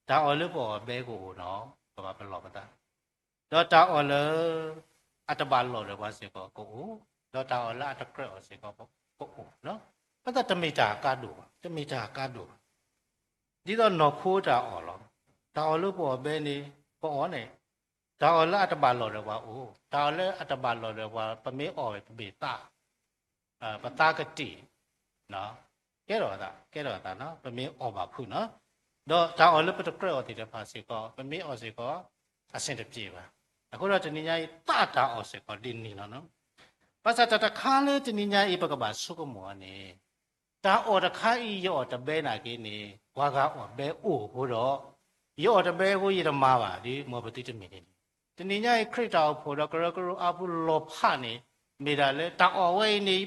တၢ်အီၣ်လၢပအီၣ်ဘဲကအိၣ်နီၤ, ပဘၣ်ပလီၢ်ပသး ဒီးတၢ်အီၣ်လၢအတဘၣ်လီၢ်ဒီးပှၤစ့ၢ်ကီးကအိၣ်, ဒီးတၢ်အီၣ်လၢအတကြၢးအီၤစ့ၢ်ကီးကအိၣ်နီၤ. ဘၣ်ဆၣ်တမ့ၢ်တၢ်အကါဒိၣ်ဘၣ်, တမ့ၢ်တၢ်အကါဒိၣ်ဘၣ်. ဒ်သိးနီၢ်ခိတၢ်အီၣ်လီၤ. တၢ်အီၣ်လၢပအီၣ်ဘဲန့ၣ် ပအီၣ်န့ၣ်, တၢ်အီၣ်လၢအတဘၣ်လီၢ်ဒီးပှၤအိၣ်, တၢ်အီၣ်လၢအတဘၣ်လီၢ်ဒီးပှၤ ပမ့ၢ်အီၣ်ဝဲပမ့ၢ်သး ပသးကတံာ်, ကဲထီၣ်သး, ကဲထီၣ်သးနီၤ, ပမ့ၢ်အီၣ်ဘၣ်ဖုးနီၤ. ဒီးတၢ်အီၣ်လၢပတကြၢးအီၤသ့ၣ်တဖၣ်စ့ၢ်ကီး ပမ့ၢ်အီၣ်စ့ၢ်ကီး အဆင်တပြေဘၣ်. အဃိဒီးတနံၤညါအံၤ သးတၢ်အီၣ်စ့ၢ်ကီးဒ်န့ၣ်လီၤနီၤ. ဘၣ်ဆၣ်တၢ်တခါလၢတနံၤညါအံၤ ပကဘၣ်ဆိကမိၣ်အီၤန့ၣ် တၢ်အီၣ်တခါအံၤ ယအီၣ်တဘဲနာ်က့န့ၣ် ပှၤဂၤအီၣ်ဘဲအိၣ်အဃိဒီး ယအီၣ်တဘဲအဃိ ယတမၤဘၣ်ဒီး မ်ပသုတမ့ၢ်ဒ်န့ၣ်. တနံၤညါအံၤ ခရံာ်တၢ်အိၣ်ဖှိၣ်ဒီးကရၢကရိအါဖုလီၤဖးန့ၣ် မ့ၢ်ဒၣ်လၢတၢ်အီၣ်ဝဲအံၤန့ၣ်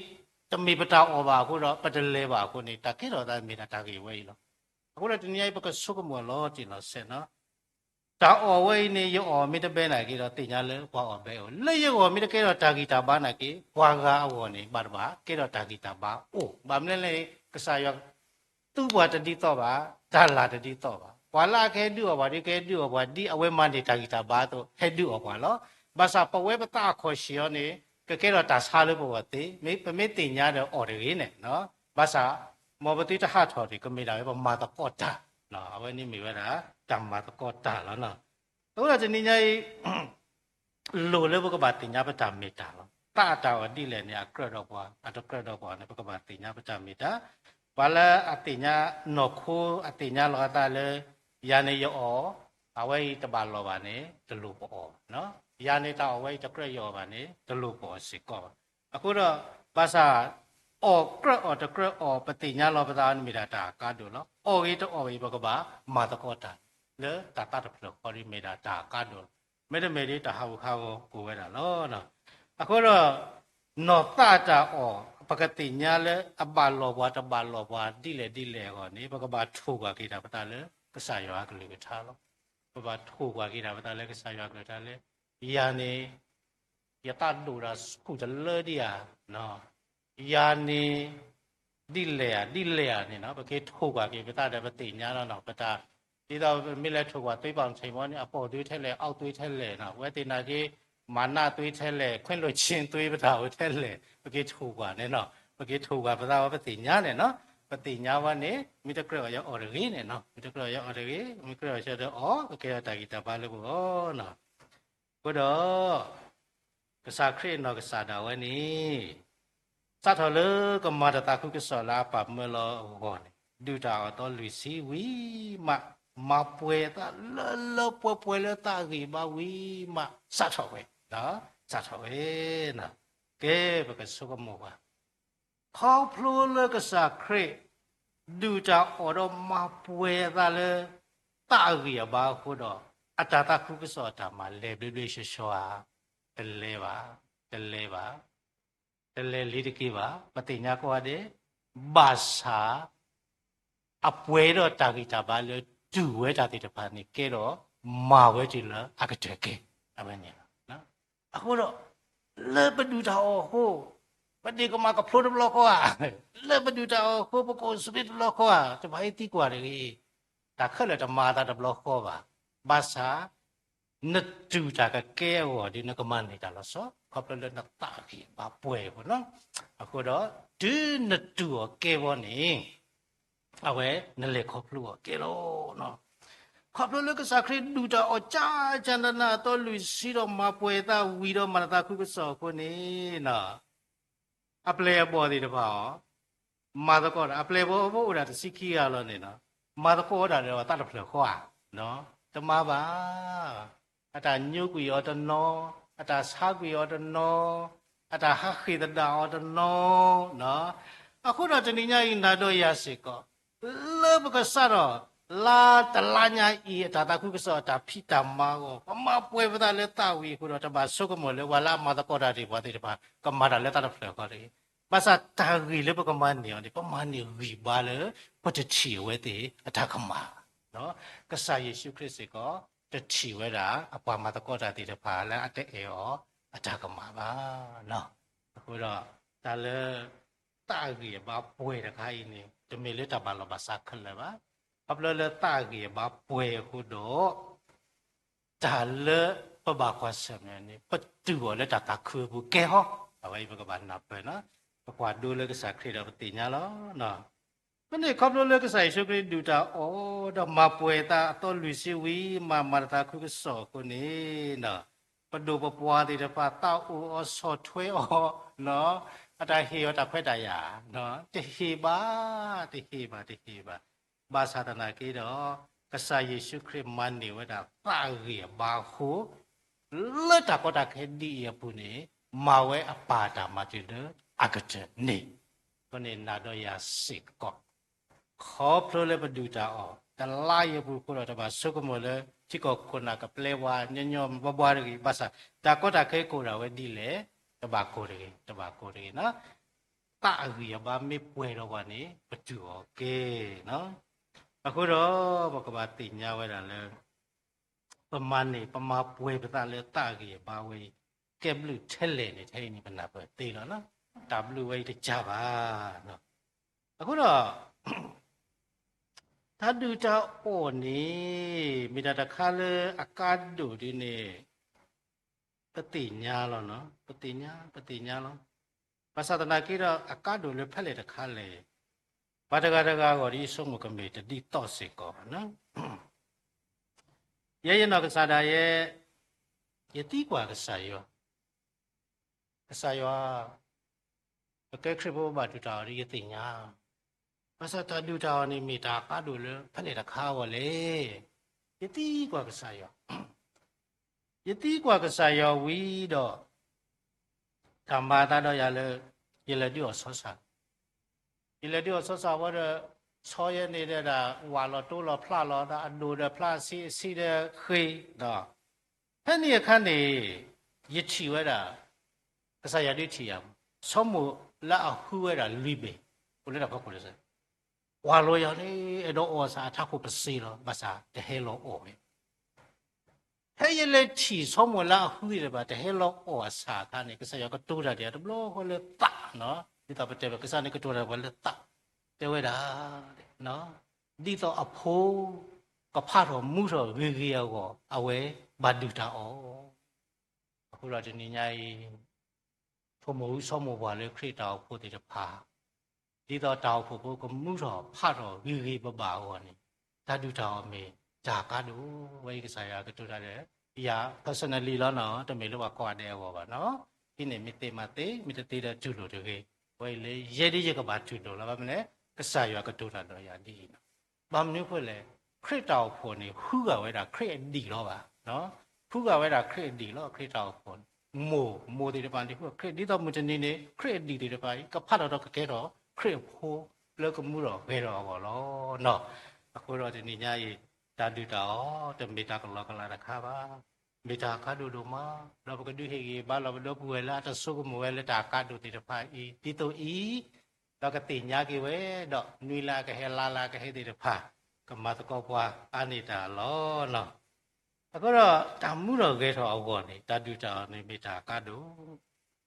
တမ့ၢ်ပတၢ်အီၣ်ဘၣ်အဃိဒီး ပတလဲၤဘၣ်အဃိန့ၣ် တၢ်ကဲထီၣ်သးမ့ၢ်ဒၣ်တၢ်ဂ့ၢ်ဝဲအံၤလီၤ. အဃိဒီးတနံၤညါအံၤ ပကဆိကမိၣ်လီၤတံၢ်လီၤဆဲးနီၤ တၢ်အီၣ်ဝဲအံၤန့ၣ် ယအီၣ်မ့ၢ်တဘၣ်နာ်က့ဒီး သ့ၣ်ညါလၢပှၤအီၣ်ဘၣ်အိၣ်, လၢယဂီၢ်မ့ၢ်တကဲထီၣ်တၢ်ဂံၢ်တၢ်ဘါနာ်က့ ပှၤဂၤအဂီၢ်န့ၣ် ဘၣ်တဘၣ် ကဲထီၣ်တၢ်ဂံၢ်တၢ်ဘါအိၣ်. ဘၣ်မနုၤလဲၣ်န့ၣ် ကစၢ်ယွၤ သူပှၤတဒ်သိးဘၣ်, တၢ်လၢ်တဒ်သိးဘၣ်. ပှၤလၢအကဟဲဒုးအီၣ်ပှၤဒီး ကဟဲဒုးအီၣ်ပှၤဒ်အဝဲမၤန့ၢ်တၢ်ဂံၢ်တၢ်ဘါအသိး ဟဲဒုးအီၣ်ပှၤလီၤ. ဘၣ်ဆၣ်ပဝဲပသးအခီၣ်ဆံးအီၤန့ၣ် ကကဲထီၣ်တၢ်ဆါလၢပဂီၢ်သ့, မ့မ့ၢ်သ့ၣ်ညါဒီးအီၣ်တဂ့ၤန့ၣ်, ဘၣ်ဆၣ် မ်ပသုတဟးထီၣ်တ့ၢ် ကမ့ၢ်ဒၣ်ဝဲပမၤသကိးတၢ်, အဝဲန့ၣ်မ့ၢ်ဝဲဒၣ် တၢ်မၤသကိးတၢ်လီၤ. အဃိဒီးတနံၤညါအံၤ လိၣ်လၢပကဘၣ်သ့ၣ်ညါပတၢ်မ့ၢ်တၢ်လီၤ. သးအတၢ်အီၣ်ဒ်လဲၣ်န့ၣ် အကြၢးဒီးပှၤ အတကြၢးဒီးပှၤန့ၣ် ပကဘၣ်သ့ၣ်ညါပတၢ်မ့ၢ်တၢ်. ပှၤလၢအသ့ၣ်ညါနီၢ်ခိ အသ့ၣ်ညါလီၤအသးလၢ ယၤန့ၣ်ယအီၣ် အဝဲအံၤတဘၣ်လီၢ်ဘၣ်န့ၣ် တလိၣ်ပအီၣ်ဘၣ်. ယၤန့ၣ်တၢ်အီၣ်ဝဲအံၤတကြၢးယအီၣ်ဘၣ်န့ၣ် တလိၣ်ပအီၣ်စ့ၢ်ကီးဘၣ်. အဃိဒီး ဘၣ်ဆၣ် အီၣ်ကြၢးအီၣ်တကြၢးအီၣ် ပသ့ၣ်ညါလီၤပသးန့ၣ်မ့ၢ်ဒၣ်တၢ်အကါဒိၣ်လီၤ. အီၣ်ဂ့ၤတအီၣ်ဂ့ၤ ပကဘၣ်မၤသကိးတၢ် လၢတၢ်သးတဖျၢၣ်ဃီဒီးမ့ၢ်ဒၣ်တၢ်အကါဒိၣ်လီၤ. မ့တမ့ၢ်ဒ်တၢ်ဟးဂူာ်ဟးဂီၤကိးဝဲဒၣ်လီၤ. အဃိဒီး နီၢ်သးတၢ်အီၣ် ပကသ့ၣ်ညါလၢအဘၣ်လီၢ်ပှၤတဘၣ်လီၢ်ပှၤဒ်လဲၣ်ဒ်လဲၣ်အဂီၢ်န့ၣ် ပကဘၣ်ထိၣ်ကွၢ်က့ၤတၢ်ပသးလၢကစၢ်ယွၤအကလုၢ်ကထါလီၤ. ပဘၣ်ထိၣ်ကွၢ်က့ၤတၢ်ပသးလၢကစၢ်ယွၤအကလုၢ်ကထါလၢ ယၤန့ၣ် ယသးဒိၣ်တၢ်ဆူၣ်တလၢဒံးဧါ, ယၤန့ၣ် ဒ်လဲၣ်ဧါ ဒ်လဲၣ်ဧါန့ၣ်နီၤ ပကထိၣ်ကွၢ်က့ၤပသးဒီးပသ့ၣ်ညါလီၤနီၤ ပတၢ် ဒ်သိးပမ့ၢ်လဲၤထိၣ်ကွၢ်သွ့ပာ်ထိၣ်မီန့ၣ် အပိာ်သွ့ထဲလဲၣ် အအောက်သွ့ထဲလဲၣ်နီၤ ဝဲသ့ၣ်နာ်က့ မၤနၢ်သွ့ထဲလဲၣ် ခွဲးလိာ်ဆ့သွ့ပတၢ်အိၣ်ထဲလဲၣ် ပကထိၣ်ကွၢ်န့ၣ်နီၤ ပကထိၣ်ကွၢ်ပသးဝဲပသ့ၣ်ညါန့ၣ်နီၤ ပသ့ၣ်ညါဝဲန့ၣ် မ့ၢ်တကြၢးအီၣ်ယအီၣ်တဂ့ၤန့ၣ်နီၤ မ့ၢ်တကြၢးအီၣ်ယအီၣ်တဂ့ၤ မ့ၢ်ကြၢးအီၣ်ဆၢဒီးအီၣ် ကကဲထီၣ်တၢ်ဂံၢ်တၢ်ဘါလၢပဂီၢ်နီၤ အဃိဒီး ကစၢ်ခရံာ်အနီၢ်ကစၢ်ဒၣ်ဝဲန့ၣ် စးထီၣ်လၢကမၤတၢ်သးခုကစီၣ်လၢအပၢ်မၢလီၤအဂီၢ်န့ၣ် ဒုၣ်တၢ်အီၣ်သီလွံၢ်ဆံဝံၤမး မၤပှဲၤသးလၢလၢပှဲၤပှဲၤလၢသးအဂံၢ်ဘါဝံၤမး စးထီၣ်ဝဲ, စးထီၣ်ဝဲ, ကဲ ပကဆိကမိၣ်ဘၣ် ခီဖျိလၢကစၢ်ခရံာ် ဒုၣ်တၢ်အီၣ်ဒီးမၤပှဲၤသးလၢ သးအဂံၢ်အဘါအဃိဒီး အတၢ်သးခုကစီၣ်အတၢ်မၤလဲၤဘျ့ဘျ့ဆှီဆှီဧါ, တလဲၤဘၣ်, တလဲၤဘၣ်, တလဲၤလံတက့ၢ်ဘၣ်, ပသ့ၣ်ညါကိးဂၤဒဲး, ဘၣ်ဆၣ် အပှဲၤဒီးတၢ်ဂံၢ်တၢ်ဘါလၢတူၢ်ဝဲတၢ်သ့ၣ်တဖၣ်န့ၣ် ကဲဒီးမၤဝဲတုၤလၢအကတၢၢ်ကဲ, အဝဲန့ၣ်လီၤ. အဃိဒီး လၢပဒုၣ်တၢ်အီၣ်အဃိ, ပဒ့ၣ်ကမၣ်ကဖျိတဘျီဃီဧါ, လၢပဒုၣ်တၢ်အီၣ်အဃိ ပကအိၣ်ဆူၣ်တဘျီဃီဧါ, တဘၣ်အံၤသံကွၢ်တဂ့ၤ, တၢ်ခဲလၢာ်တမၤအသးတဘျီဃီဘၣ်, ဘၣ်ဆၣ် နတူၢ်တၢ်ကကဲအဂီၢ်ဒီး နကမၤန့ၢ်တၢ်လီၤဆီ ခီဖျိလၢနသးဂံၢ်ဘါပှဲၤအဃိနီၤ, အဃိဒီး တုၤနတူၢ်အီၤကဲဘီန့ၣ် အဝဲနလဲၤခီဖျိအီၤကဲလီၤ. ခီဖျိလၢကစၢ်ခရံာ်ဒုၣ်တၢ်အီၣ်ကၠၢ်ကၠၢ်နးနး အသီလွံၢ်ဆံဒီးမၤပှဲၤသးဝံၤဒီးမၤတၢ်သးခုကစီၣ်အဃိန့ၣ် အပျဲၢ်အဘီၣ်သ့ၣ်တဖၣ်အီၤ မၤသကိးတၢ် အပျဲၢ်အဘီၣ်အိၣ်ဒၣ်တဆံခံဂၤလီၤန့ၣ်နီၤ, မၤသကိးဝဲဒၣ်ဒီးအသးတဖျၢၣ်ဃီဧါ, တမၤဘၣ် အတၢ်ညိကွံာ်အီၤတနီၤ, အတၢ်ဆါကွံာ်အီၤတနီၤ, အတၢ်ဟးဃ့ၢ်သဒၣ်အီၤတနီၤ, အဃိဒီးတနံၤညါအံၤ နၤဒီးယၤစ့ၢ်ကီး လၢပကစးထီၣ် လါတလါညါအံၤ အတၢ်သးခုကစီၣ်အတၢ်ဖံးတၢ်မၤအဂီၢ် ပမၤပှဲၤပသးလၢသးဝံၤအဃိဒီး တဘၣ်ဆိကမိၣ်လၢပှၤလၢအမၤသကိးတၢ်သ့ၣ်တဖၣ် ကမၤတၢ်လၢသးတဖျၢၣ်ဃီတဂ့ၤ. ဘၣ်ဆၣ်တၢ်ဂ့ၢ်လၢပကမၤန့ၢ်အီၤန့ၣ် ပမၤန့ၢ်ဂံၢ်ဘါလၢ ပတထံၣ်အဝဲသ့ၣ်အတၢ်ကမၣ် ကစၢ်ယ့ၣ်ၡူးခရံာ်စ့ၢ်ကီး တထံၣ်ဝဲဒၣ် အပှၤမၤသကိးတၢ်သ့ၣ်တဖၣ်လၢအတအဲၣ်အီၤအတၢ်ကမၣ်ဘၣ်. အဃိဒီး တၢ်လၢ သးအဂံၢ်အဘါပှဲၤတခါအံၤန့ၣ် တမ့ၢ်လၢတၢ်ဘၣ်လီၢ်ဘၣ်စးခဲလၢာ်ဘၣ်. ခီဖျိလၢသးအဂံၢ်အဘါပှဲၤအဃိဒီး တၢ်လၢပဘၣ်ကွၢ်ဆၢၣ်မဲာ်န့ၣ် ပတုာ်အီၤလၢတၢ်သးခုအပူၤကဲဟီ, အဝဲအံၤပကဘၣ်နၢ်ပၢၢ်နီၤ, ပကွၢ်ဒိလၢကစၢ်ခရံာ်ဒီးပသ့ၣ်ညါလီၤ. ဖဲန့ၣ်ခီဖျိလၢကစၢ်ယ့ၣ်ၡူးခရံာ်ဒုၣ်တၢ်အီၣ် ဒီးမၤပှဲၤသးအသီလွံၢ်ဆံဝံၤ မၤမၤတၢ်သးခုကစီၣ်အဃိန့ၣ် ပဒိၣ်ပပှၢ်သ့ၣ်တဖၣ် သးအိၣ်အီၤဆီၣ်ထွဲအီၤ, အတၢ်ဟ့ၣ်အီၤတၢ်ခွဲးတၢ်ယာ်, တဟ့ၣ်ဘၣ်, တဟ့ၣ်ဘၣ်, တဟ့ၣ်ဘၣ်. ဘၣ်ဆၣ်သနာ်က့ဒီး ကစၢ်ယ့ၣ်ၡူးခရံာ်မၤန့ၢ်ဝဲဒၣ်သးအဂံၢ်အဘါအဃိ လၢတၢ်ကီတၢ်ခဲဒ်အံၤအပူၤန့ၣ် မၤဝဲအပၢ်တၢ်မၤတုၤလၢအကတၢၢ်န့ၣ်, အဃိန့ၣ်နၤဒီးယၤစ့ၢ်ကီး ခီဖျိလၢပဒုၣ်တၢ်အီၣ် တလါအံၤအပူၤအဃိဒီး တဘၣ်ဆိကမိၣ်လၢ ထံကီၢ်ခိၣ်နၢ်ကပျဲဝဲညီညီဘှါဘှါတဂ့ၤ. ဘၣ်ဆၣ် တၢ်ကီတၢ်ခဲကိးဒၣ်ဝဲဒ်လဲၣ် တဘၣ်ကိးတဂ့ၤ, တဘၣ်ကိးတဂ့ၤနီၤ. သးအဂံၢ်အဘါမ့ၢ်ပှဲၤဒီးပှၤန့ၣ် ပတုာ်အီၤကဲ. အဃိဒီး ပကဘၣ်သ့ၣ်ညါဝဲဒၣ်လၢ ပမၤန့ၢ် ပမၤပှဲၤပသးလၢသးအဂံၢ်အဘါဝဲအံၤ ကဲဘျုးထဲလဲၣ်န့ၣ် ထဲအံၤန့ၣ် ပနၢ်ပၢၢ်သ့လီၤ. တၢ်ဘျုးဝဲအံၤတကးဘၣ်. အဃိဒီး တၢ်ဒုၣ်တၢ်အီၣ်န့ၣ် မ့ၢ်တၢ်တခါလၢအကါဒိၣ်ဒ်န့ၣ် ပသ့ၣ်ညါလီၤ. ပသ့ၣ်ညါ ပသ့ၣ်ညါလီၤ. ဘၣ်ဆၣ်သနာ်က့ဒီး အကါဒိၣ်လၢဖဲလဲၣ်တခါလဲၣ်, ပှၤတဂၤတဂၤအဂီၢ်ဒီး ယဆိကမိၣ်ကမ့ၢ်တဒ်သိးစ့ၢ်ကီး. ယဲယနီၢ်ကစၢ်ဒၣ်ယဲ ယသံကွၢ်ကစၢ်ယွၤ, ကစၢ်ယွၤ, ပကဲခရံာ်ဖိဘၣ်ဒုၣ်တၢ်အီၣ်ဒီး ယသ့ၣ်ညါ ဘၣ်ဆၣ်တၢ်ဒုၣ်တၢ်အီၣ်န့ၣ် မ့ၢ်တၢ်ကါဒိၣ်လၢဖဲလဲၣ်တခါအဂီၢ်လဲၣ်. ယသံကွၢ်ကစၢ်ယွၤ, ယသံကွၢ်ကစၢ်ယွၤဝံၤဒီး တၢ်မၤအသးဒီးယၤလၢ ယလဲၤဒုးအီၣ်ဆီဆၣ်, ယလဲၤဒုးအီၣ်ဆီဆၣ်ဝဲဒီး ဆီယဲန့ၣ်ဒီး ဝးလီၤတိလီၤဖျးလီၤ ဒီးအဒိၣ်ဒီးဖျး အဆံးအဆံးဒီးဃ့ဒီး ဖဲန့ၣ်အခါန့ၣ် ယထံၣ်ဝဲဒၣ် ကစၢ်ယွၤဒုးထံၣ်ယၤ ဆီမိၢ်လၢအဟုဝဲဒၣ်လွံၢ်ဘ့ၣ် အိၣ်လၢတၢ်ဖီခိၣ်တစဲး, ကွၢ်လိယၤန့ၣ် အဲၣ်ဒိးအီၣ်အဆၣ်အထးခိၣ်ပစ့လီၤ, ဘၣ်ဆၣ်တဟဲလီၤအီၣ်ဝဲ. ဖဲယလဲၤထံၣ်ဆီမိၢ်လၢအဟုသ့ၣ်တဖၣ် တဟဲလီၤအီၣ်အဆၣ်အခါန့ၣ် ကစၢ်ယွၤကတိၤတၢ်ဒီးယၤတဘျီဃီလၢသး, ဒ်သိးပတဲဘၣ်ကစၢ်န့ၣ်ကတိၤတၢ်ပှၤလၢသး, တဲဝဲဒၣ် ဒ်သိးအဖိ ကဖးထီၣ်မူထီၣ်ဂ့ၤဂ့ၤအဂီၢ် အဝဲဘၣ်ဒုၣ်တၢ်အီၣ်. အဃိဒီးတနံၤညါအံၤ ဖိမုၣ်ဟုဆီမိၢ်ပှၢ်လၢခရံာ်တၢ်အိၣ်ဖှိၣ်သ့ၣ်တဖၣ် ဒ်သိးတၢ်အိၣ်ဖှိၣ်ဖိကမူထီၣ်ဖးထီၣ်ဂ့ၤဂ့ၤဘၣ်ဘၣ်အဂီၢ်န့ၣ် တၢ်ဒုၣ်တၢ်အီၣ်မ့ၢ်တၢ်ကါဒိၣ်ဝဲအံၤ ကစၢ်ယွၤကတိၤတၢ်ဒီး ယၤ personally လီၤနီၤ, တမ့ၢ်လၢပှၤကိးဂၤဒဲးအဂီၢ်ဘၣ်နီၤ. ဒ်န့ၣ်မ့ၢ်သ့မးသ့, မ့ၢ်တသ့ဒီးတူၢ်လိာ်တဂ့ၤ. ဝဲအံၤလၢယဲဒ်ယကဘၣ်တူၢ်လိာ်လီၤ. ဘၣ်မနုၤလဲၣ် ကစၢ်ယွၤကတိၤတၢ်ဒီးယၤဒ်အံၤနီၤ. ဘၣ်မနုၤအဃိလဲၣ်, ခရံာ်တၢ်အိၣ်ဖှိၣ်န့ၣ် ဟူးဂာ်ဝဲဒၣ်ခရံာ်အဒံၣ်လီၤဘၣ်. ဟူးဂာ်ဝဲဒၣ်ခရံာ်အဒံၣ်လီၤ. ခရံာ်တၢ်အိၣ်ဖှိၣ်န့ၣ် မိၢ်, မိၢ်သ့ၣ်တဖၣ်န့ၣ် ဟူးဂာ်ခရံာ် ဒ်သိးမုၢ်တနံၤန့ၣ် ခရံာ်အဒံၣ်သ့ၣ်တဖၣ်အံၤ ကဖးထီၣ်ဒီးကကဲထီၣ်ခရံာ်အဖိလၢကမူထီၣ်ဂဲၤထီၣ်အဂီၢ်လီၤ. အဃိဒီးတနံၤညါအံၤ တၢ်ဒုၣ်တၢ်အီၣ် တမ့ၢ်တၢ်ကလီကလီတခါဘၣ်. မ့ၢ်တၢ်ကါဒိၣ်ဒိၣ်မး, ဒီးပကဒုးဟ့ၣ်ဂံၢ်ဘါလီၤပဒီပုၢ်ဝဲၢ်လၢအတဆိကမိၣ်ဝဲလၢတၢ်ကါဒိၣ်သ့ၣ်တဖၣ်အံၤ ဒ်သိးအံၤ ဒီးကသ့ၣ်ညါက့ၤဝဲ, ဒီးနွံလၢအကဟဲ လါလၢအကဟဲသ့ၣ်တဖၣ် ကမၤသကိးပှၤအါန့ၢ်တၢ်လီၤ. အဃိဒီး တၢ်မူထီၣ်ဂဲၤထီၣ်အဂီၢ်န့ၣ် တၢ်ဒုၣ်တၢ်အီၣ်န့ၣ် မ့ၢ်တၢ်ကါဒိၣ်, ဒီးဘၣ်ဃးဒီး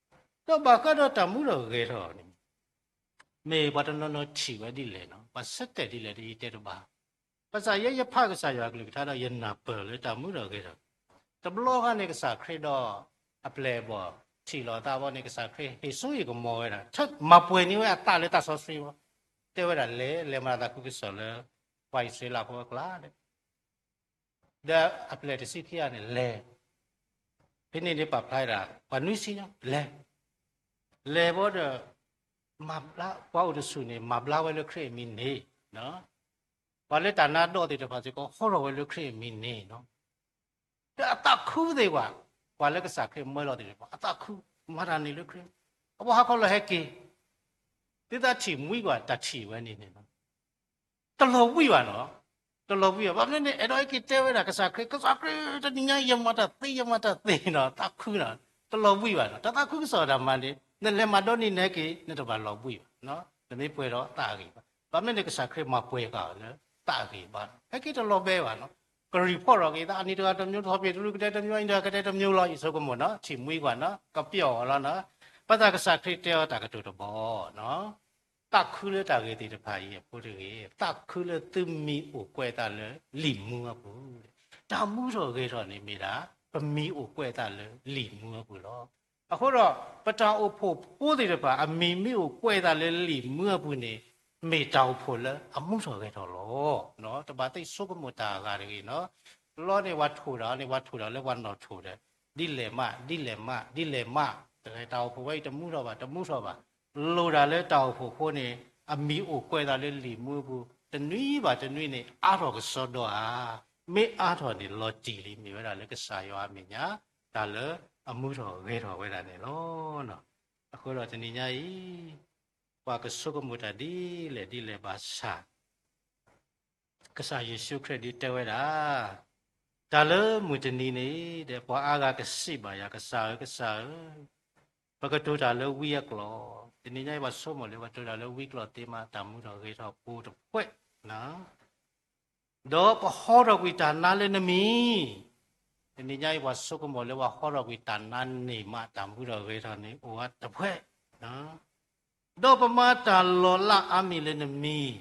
တၢ်မူထီၣ်ဂဲၤထီၣ်န့ၣ် မ့ၢ်ပှၤတနီၤနီၤထံၣ်ဝဲဒ်လဲၣ်နီၤ, ပှၤဆၢတဲာ်ဒ်လဲၣ်ဒီးယတဲတဘၣ်. ဘၣ်ဆၣ်ယဲယဖးကစၢ်ယွၤအကလုၢ်ကထါဒီး ယနၢ်ပၢၢ်လၢတၢ်မူထီၣ်ဂဲၤထီၣ်, တဘျီဃီန့ၣ် ကစၢ်ခရံာ်ဒီးအပျဲၢ်အဘီၣ်ထံၣ်လိာ်အသးဘီန့ၣ် ကစၢ်ခရံာ်ဟ့ၣ်စိဟ့ၣ်ကမီၤဝဲဒၣ်, မၤပှဲၤန့ၢ်ဝဲအသးလၢသးစီဆှံဘီ, တဲဝဲဒၣ်လဲၤ, လဲၤမၤတၢ်သးခုကစီၣ်လၢ ပှၤအံၣ်စရ့လးဖိအကျါဒီး ဒီးအပျဲၢ်တဆံခံဂၤန့ၣ်လဲၤ, ဖဲန့ၣ်န့ၣ်ပာ်ဖျါဒၣ် ပှၤနွံဆံညါလဲၤ, လဲၤဘီဒီး မၤဘျါ, ပှၤအိၣ်တဆူၣ်န့ၣ် မၤဘျါဝဲလၢခရံာ်အမံၤန့ၣ်, ပှၤလၢတၢ်နါဒီးသ့ၣ်တဖၣ်စ့ၢ်ကီး ဟီထီၣ်ဝဲလၢခရံာ်အမံၤန့ၣ်နီၤ. ဒီးအသးခုသ့ၣ်ပှၤ, ပှၤလၢကစၢ်ခရံာ်မၢလီၤသ့ၣ်တဖၣ် အသးခု, မၤတၢ်န့ၣ်လၢခရံာ်, အဝဲဟးခီလီၤဟဲက့ၤ, သုသးထံၣ်မှံကွၢ်တၢ်ထံၣ်ဝဲန့ၣ်န့ၣ် တလီၤဘှံးဘၣ်နီၤ, တလီၤဘှံးဘၣ်. ဘၣ်မနုၤန့ၣ် အဲၣ်ဒိးဟဲက့ၤတဲဝဲဒၣ်ကစၢ်ခရံာ်, ကစၢ်ခရံာ် တနံၤညါယမၤတၢ်သ့ ယမၤတၢ်သ့နီၤ, သးခုနီၤ, တလီၤဘှံးဘၣ်နီၤ. တၢ်သးခုကစီၣ်တၢ်မၤန့ၣ် နလဲၤမၤဒီနံၤနဟဲက့ၤ နတဘၣ်လီၤဘှံးဘၣ်, နမ့ၢ်ပှဲၤဒီးသးအဂံၢ်ဘါ. ဘၣ်မနုၤန့ၣ် ကစၢ်ခရံာ်မၤပှဲၤဃာ်လၢသးအဂံၢ်ဘါ, ဟဲက့ၤတလီၤဘှံးဘၣ်နီၤ. ကreportထီၣ်က့ၤသး အနံၤတဂၤတမျိုး ထီၣ်ပ့ၤတရူးကတဲတမျိုး အံၤတဂၤကတဲတမျိုးလီၤ, ယဆိကမိၣ်နီၤ, ထံၣ်မှံကွၢ်နီၤ, ကပျီၣ်အီၤလီၤနီၤ. ဘၣ်ဆၣ်ကစၢ်ခရံာ်တဲအီၤတၢ်ကတိၤတဘီ, သးခုလၢတၢ်ဂ့ၤသ့ၣ်တဖၣ်အံၤအဖိတဂ့ၤ, သးခုလၢသုမံၤအိၣ်ကွဲးသးလၢလံာ်မူအပူၤ. တၢ်မူထီၣ်ဂဲၤထီၣ်န့ၣ်မ့ၢ်ဒၣ် ပမံၤအိၣ်ကွဲးသးလၢလံာ်မူအပူၤလီၤ. အဃိဒီး ပတၢ်အိၣ်ဖှိၣ်ဖိသ့ၣ်တဖၣ် အမံၤမ့ၢ်အိၣ်ကွဲးသးလၢလံာ်မူအပူၤန့ၣ် မ့ၢ်တၢ်အိၣ်ဖှိၣ်လၢအမူထီၣ်ဂဲၤထီၣ်လီၤ. တဘၣ်သ့ၣ်ဆိကမိၣ်တၢ်အဂၤတဂ့ၤနီၤ. လီၤန့ၣ် ပှၤထိၣ်ဒီးန့ၣ် ပှၤထိၣ်ဒီးလၢပှၤနီၣ်ထိၣ်ဒီး ဒ်လဲၣ်မး ဒ်လဲၣ်မး ဒ်လဲၣ်မး, တၢ်အိၣ်ဖှိၣ်ဝဲအံၤတမူထီၣ်ဘၣ် တမူထီၣ်ဘၣ်. လိၣ်တၢ်လၢတၢ်အိၣ်ဖှိၣ်ဖိန့ၣ် အမံၤအိၣ်ကွဲးသးလၢလံာ်မူအပူၤ တနွံဘၣ်တနွံန့ၣ် အါထီၣ်ကစီဒီဧါ. မ့ၢ်အါထီၣ်န့ၣ် လီၤတံၢ်လံ မ့ၢ်ဝဲဒၣ်လၢကစၢ်ယွၤအမဲာ်ညါ တၢ်လၢအမူထီၣ်ဂဲၤထီၣ်ဝဲဒၣ်န့ၣ်လီၤ. အဃိဒီးတနံၤညါအံၤ ပှၤကဆိကမိၣ်တၢ်ဒ်လဲၣ်ဒ်လဲၣ်ဘၣ်ဆၣ် ကစၢ်ယ့ၣ်ၡူးခရံာ်ဒုးတဲဝဲဒၣ်, တၢ်လၢမုၢ်တနံၤန့ၣ် ဒီးပှၤအါဂၤကစံးဘၣ်ယၤ, ကစၢ်ဧၢ, ကစၢ်ဧၢ, ပကတိၤတၢ်လၢဝံအကျိာ် တနံၤညါအံၤပှၤဆိကမိၣ်လၢပှၤတိၢ်တၢ်လၢဝံကျီၢ်သ့မး တၢ်မူထီၣ်ဂဲၤထီၣ်ဖိတဖှဲး, ဒီးပဟီထီၣ်ကွံာ်တၢ်နါလၢနမံၤ, တနံၤညါအံၤပှၤဆိကမိၣ်လၢပှၤဟီထီၣ်ကွံာ်တၢ်နါန့ၢ်မး တၢ်မူထီၣ်ဂဲၤထီၣ်န့ၣ်အိၣ်ဝဲတဖှဲး ဒီးပမၤတၢ်လီၤလးအါမံၤလၢနမံၤ,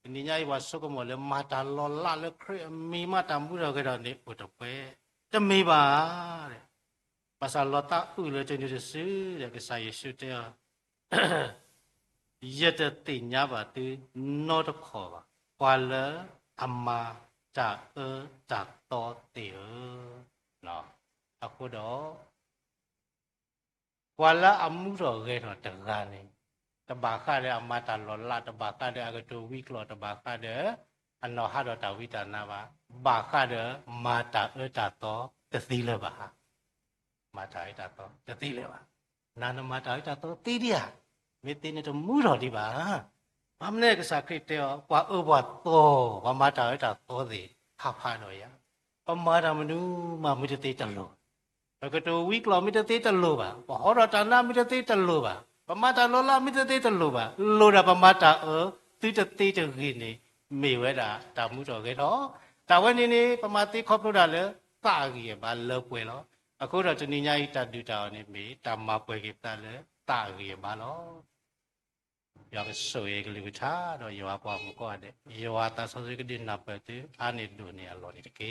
တနံၤညါအံၤပှၤဆိကမိၣ်လၢမၤတၢ်လီၤလးလၢခရံာ်အမံၤမး တၢ်မူထီၣ်ဂဲၤထီၣ်န့ၣ်အိၣ်တဖှဲး, တမ့ၢ်ဘၣ်. ဘၣ်ဆၣ်လီၤသးအုးလၢတနံၤတစုဒီး ကစၢ်ယ့ၣ်ၡူးတဲအီၤ, ယတသ့ၣ်ညါဘၣ်သုနီတခီၣ်ဘၣ်, ပှၤလၢအမၤတၢ်အၢတၢ်သီသ့ၣ်ဧၢ. အဃိဒီး ပှၤလၢအမူထီၣ်ဂဲၤထီၣ်တဂၤန့ၣ်, တဘၣ်ဃးဒီးအမၤတၢ်လီၤလး, တဘၣ်ဃးဒီးအကတိၤဝံကျီၢ်, တဘၣ်ဃးဒီးအနီၢ်ဟးဒီးတၢ်ဝံတၢ်နါဘၣ်, ဘၣ်ဃးဒီးမၤတၢ်အၢတၢ်သီတသ့လၢၤဘၣ်. မၤတၢ်အၢတၢ်သီတသ့လၢၤဘၣ်. နၤနမၤတၢ်အၢတၢ်သီသ့ဒံဧါ, မ့ၢ်သ့န့ၣ်တမူထီၣ်ဒံးဘၣ်. ဘၣ်မနုၤကစၢ်ခရံာ်တဲအီၤ, ပှၤအၢပှၤသီ, ပှၤမၤတၢ်အၢတၢ်သီသ့ၣ် ဟးဖးဒီးယၤ, ပမၤတၢ်မနုၤမးမ့ၢ်တသ့တလိၤ, ပကတိၤဝံကျီၢ်မ့ၢ်တသ့တလိၤဘၣ်, ပဟီထီၣ်တၢ်နါမ့ၢ်တသ့တလိၤဘၣ်, ပမၤတၢ်လီၤလးမ့ၢ်တသ့တလိၤဘၣ်, လိၣ်ဒၣ်ပမၤတၢ်အၢသုတသ့တဂ့ၤန့ၣ်, မ့ၢ်ဝဲဒၣ်တၢ်မူထီၣ်ဂဲၤထီၣ်. တၢ်ဝဲန့ၣ်န့ၣ် ပမၤသ့ခီဖျိဒၣ်လၢသးအဂံၢ်အဘါလၢပှဲၤလီၤ. အဃိဒီးတနံၤညါအံၤတၢ်ဒုးတၢ်အီၣ်န့ၣ်မ့ၢ် တၢ်မၤပှဲၤက့ၤပသးလၢသးအဂံၢ်အဘါလီၤ. ယွၤကဆိၣ်ဂ့ၤကလုၢ်ကထါဒီးယွၤပှၤမုၣ်ကိးဂၤဒဲး, ယွၤသးစီဆှံကဒုးနၢ်ပၢၢ်သုအါန့ၢ်ဒိၣ်န့ၢ်အလီၢ်န့ၣ်တက့ၢ်.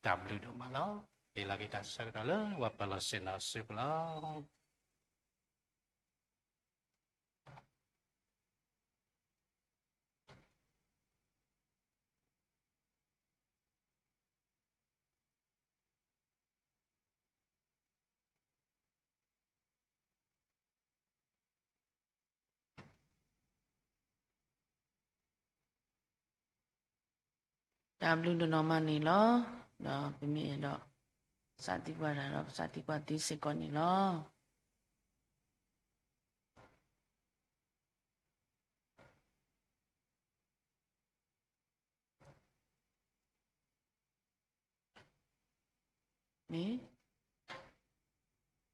တၢ်ဘျုးဒိၣ်မးလီၤ. ဟ့ၣ်လီၤက့ၤတၢ်ဆၢကတီၢ်လၢပှၤပၢၤလီၢ်ဆ့ၣ်နီၤစုပူၤလီၤ. တၢ်ဘျုးဒိၣ်နီၢ်မးန့ၣ်လီၤ. ဒီးပမ့ၢ်အဲၣ်ဒိး စးသံကွၢ်တၢ်ဒီး ပစးသံကွၢ်သ့စ့ၢ်ကီးန့ၣ်လီၤ. မ့ၢ်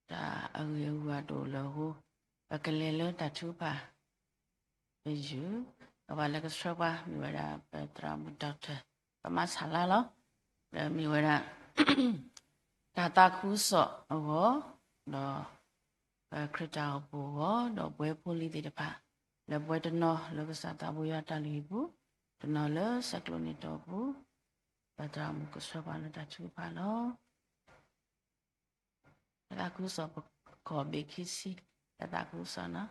တၢ်အဂ့ၢ်အဂၤတအိၣ်လၢအဃိ, ပကလဲၤလၢတၢ်ထုကဖၣ် ပယူၢ်, အဝဲလၢကဆှၢပှၤ မ့ၢ်ဝဲဒၣ် ပသရၣ်မုၣ် doctor ပမၤဆၣ်လါလီၤ. ဒီးမ့ၢ်ဝဲဒၣ် တၢ်သးခုကစီၣ်အဂီၢ်, ဒီး ပခရံာ်တၢ်အိၣ်ဖှိၣ်အဂီၢ်, ဒီးပဝဲဖိလံၤသ့ၣ်တဖၣ်, လၢပဝဲတနီၤလၢကစၢ်သးဘိယွၤတၢ်လုၢ်ဟံၣ်ပူၤ, တနီၤလၢဆဲးကျိးန့ၢ်တီၢ်ပူၤ, ပသရၣ်မုၣ်ကဆှၢပှၤလၢတၢ်ထုကဖၣ်လီၤ. တၢ်သးခုကစီၣ်ပကီၢ်ဘ့ၣ်ခံဆံ, တၢ်သးခုကစီၣ်နီၤ.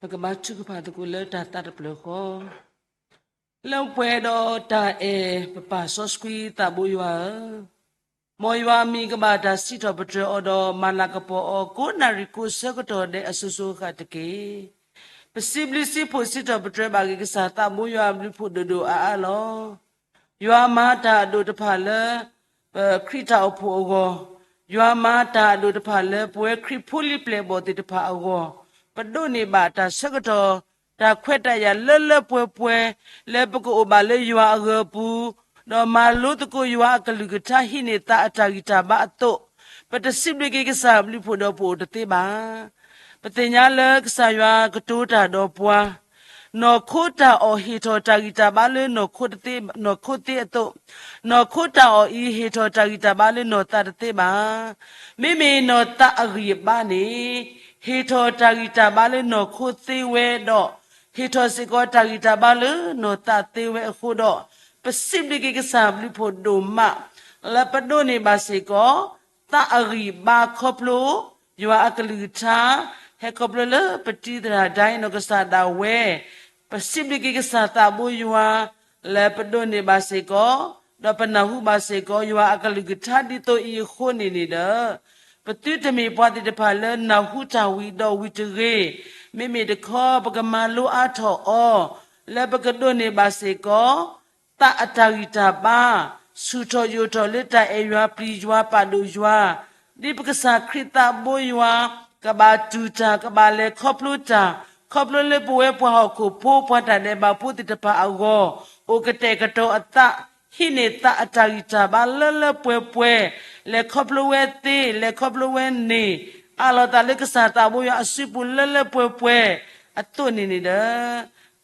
ပကဘါထုကဖၣ်သကိးလၢတၢ်သးတဖျၢၣ်ဃီ, လၢပှဲၤဒီးတၢ်အဲၣ်ပပၢ်စီဆှံသးဘိယွၤဧၢ, မ်ယွၤအမံၤကဘၣ်တၢ်စံးထီၣ်ပတြၢၤအီၤဒီး မၤလၤကပီၤအီၤကိးနၣ်ရံၣ်ကိးဆၢကတီၢ်ဒဲးအစိၤစိၤအဃၣ်တက့ၢ်. ပစံးဘျုးစံးဖှိၣ်စံးထီၣ်ပတြၢၤဘၣ်က့ၤကစၢ်သးဘိယွၤအဘျုးဖှိၣ်ဒိၣ်ဒိၣ်အါအါလီၤ. ယွၤမၤတၢ်အဒိၣ်တဖၣ်လၢ ပခရံာ်တၢ်အိၣ်ဖှိၣ်အဂီၢ်, ယွၤမၤတၢ်အဒိၣ်တဖၣ်လၢပဝဲခရံာ်ဖိလံၤပျဲၢ်ဘီၣ်သ့ၣ်တဖၣ်အဂီၢ်, ပဒိးန့ၢ်ဘၣ်တၢ်ဆၢကတီၢ်, တၢ်ခွဲးတၢ်ယာ်လၢလၢပှဲၤပှဲၤ, လၢပကအိၣ်ဘၣ်လၢယွၤအဂၢၤအပူၤ, ဒီးမၤလိသကိးယွၤအကလုၢ်ကထါဟံးန့ၢ်သးအတၢ်ဂံၢ်တၢ်ဘါအသိး, ပတစံးဘျုးက့ၤကစၢ်အဘျုးဖှိၣ်ဒီးပအိၣ်တသ့ဘၣ်. ပသ့ၣ်ညါလၢကစၢ်ယွၤကတိၤတၢ်ဒီးပှၤ, နီၢ်ခိတၢ်အီၣ်ဟ့ၣ်ထီၣ်တၢ်ဂံၢ်တၢ်ဘါလၢနီၢ်ခိတသ့, နီၢ်ခိသ့အသိး, နီၢ်ခိတၢ်အီၣ်အံၤ ဟ့ၣ်ထီၣ်တၢ်ဂံၢ်တၢ်ဘါလၢနီၢ်သးတသ့ဘၣ်. မ့မ့ၢ်နီၢ်သးအဂံၢ်အဘါန့ၣ် ဟ့ၣ်ထီၣ်တၢ်ဂံၢ်တၢ်ဘါလၢနီၢ်ခိသ့ဝဲဒီး ဟ့ၣ်ထီၣ်စ့ၢ်ကီးတၢ်ဂံၢ်တၢ်ဘါလၢနီၢ်သးသ့ဝဲအဃိဒီး, ပစံးဘျုးက့ၤကစၢ်ဘျုးဖှိၣ်ဒိၣ်မး လၢပဒိးန့ၢ်ဘၣ်စ့ၢ်ကီး သးအဂံၢ်ဘါခီဖျိ ယွၤအကလုၢ်ကထါ, ဟဲခီဖျိလၢပတံၤသရၣ်ဒၣ်အံၤနီၢ်ကစၢ်ဒၣ်ဝဲ, ပစံးဘျုးက့ၤကစၢ်သးဘိယွၤ လၢပဒိးန့ၢ်ဘၣ်စ့ၢ်ကီး, ဒီးပနၢ်ဟူဘၣ်စ့ၢ်ကီး ယွၤအကလုၢ်ကထါဒ်သိးအံၤအဃိန့ၣ်န့ၣ်ဒီး, ပသုတမ့ၢ်ပှၤသ့ၣ်တဖၣ်လၢနၢ်ဟူတၢ်ဝံၤဒီးဝံၤတဂ့ၤ, မ့မ့ၢ်တခီ ပကမၤလိအါထီၣ်အီၤ, လၢပကဒိးန့ၢ်ဘၣ်စ့ၢ်ကီး သးအတၢ်ဂံၢ်တၢ်ဘါ, ဆူၣ်ထီၣ်ယိာ်ထီၣ်လၢတၢ်အဲၣ်ယွၤပျံၤယွၤပာ်ဒိၣ်ယွၤ, ဒ်ပကစၢ်ခရံာ်သးဘိယွၤ ကဘၣ်တူၢ်တၢ် ကဘၣ်လဲၤခီဖျိတၢ်, ခီဖျိလၢပဝဲပှၤဟီၣ်ခိၣ်ဖိ ပှၤတၢ်ဒဲးဘးဖိသ့ၣ်တဖၣ်အဂီၢ်, အိၣ်ကတဲာ်ကတီၤအသး, ဟံးန့ၢ်သးအတၢ်ဂံၢ်တၢ်ဘါလၢလၢပှဲၤပှဲၤ, လဲၤခီဖျိဝဲသ့, လဲၤခီဖျိဝဲန့ၣ်, အးလီၤသးလၢကစၢ်သးဘိယွၤအစုပူၤလၢလၢပှဲၤပှဲၤအသိးန့ၣ်န့ၣ်ဒီး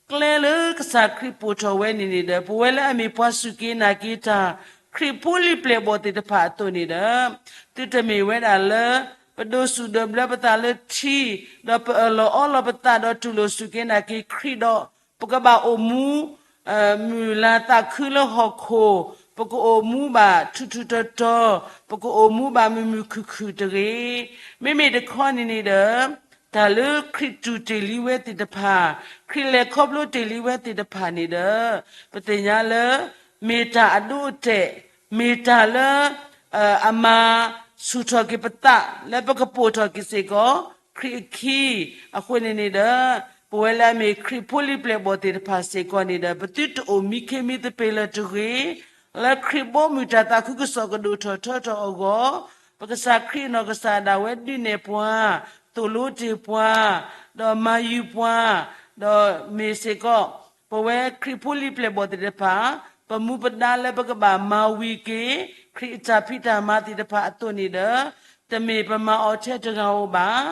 ကျဲလၢကစၢ်ခရံာ်ပိာ်ထီၣ်ဝဲန့ၣ်န့ၣ်ဒီး ပဝဲလၢအမ့ၢ်ပှၤစူၢ်က့ၤနာ်က့ၤတၢ် ခရံာ်ဖိလံၤပျဲၢ်ဘီၣ်သ့ၣ်တဖၣ်အသိးန့ၣ်ဒီး, သုတမ့ၢ်ဝဲဒၣ်လၢ ပဒိးစူၣ်ဒိးဘျၢပသးလၢထံ, ဒီးပအၢၣ်လီၤအီလီၤပသးဒီးတူၢ်လိာ်စူၢ်က့ၤနာ်က့ၤခရံာ်ဒီး, ပကဘၣ်အိၣ်မူ မုၢ်လၢ်သးခုလၢဟီၣ်ခိၣ်, ပကအိၣ်မူဘၣ်ထူးထူးတီၤတီၤ, ပကအိၣ်မူဘၣ်မုာ်မုာ်ခုၣ်ခုၣ်တဂ့ၤ. မ့မ့ၢ်တခီန့ၣ်န့ၣ်ဒီး, တၢ်လၢခရံာ်တူၢ်တ့ၢ်လံဝဲသ့ၣ်တဖၣ်, ခရံာ်လဲၤခီဖျိတ့ၢ်လံဝဲသ့ၣ်တဖၣ်န့ၣ်ဒီး, ပသ့ၣ်ညါလၢ မ့ၢ်တၢ်အဒိအတဲာ်, မ့ၢ်တၢ်လၢ အမၤဆူၣ်ထီၣ်က့ၤပသး လၢပကပိာ်ထီၣ်က့ၤစ့ၢ်ကီး ခရံာ်အခံ, အဃိန့ၣ်န့ၣ်ဒီး, ပဝဲလၢအမ့ၢ်ခရံာ်ဖိလံၤပျဲၢ်ဘီၣ်သ့ၣ်တဖၣ်စ့ၢ်ကီးန့ၣ်ဒီး, ပသုတအိၣ်မံခ့မံသပ့ၤလၢၤတဂ့ၤ, လၢခရံာ်ဘီမုၢ်တၢ်သးခုကစီၣ်ကဒိၣ်ထီၣ်ထီထီၣ်အဂီၢ်, ပကစၢ်ခရံာ်အနီၢ်ကစၢ်ဒၣ်ဝဲဒုးနဲၣ်ပှၤ, သိၣ်လိတ့ၢ်ပှၤ, ဒီးမၤယုၤပှၤ, ဒီးမ့ၢ်စ့ၢ်ကီး ပဝဲခရံာ်ဖိလံၤပျဲၢ်ဘီၣ်သ့ၣ်တဖၣ်, ပမူပဒါလၢပကဘၣ်မၤဝံၤက့ၤ ခရံာ်အတၢ်ဖံးတၢ်မၤသ့ၣ်တဖၣ်အသိးန့ၣ်ဒီး, တမ့ၢ်ပမၤအီၤထဲတဂၤဧိၤဘၣ်.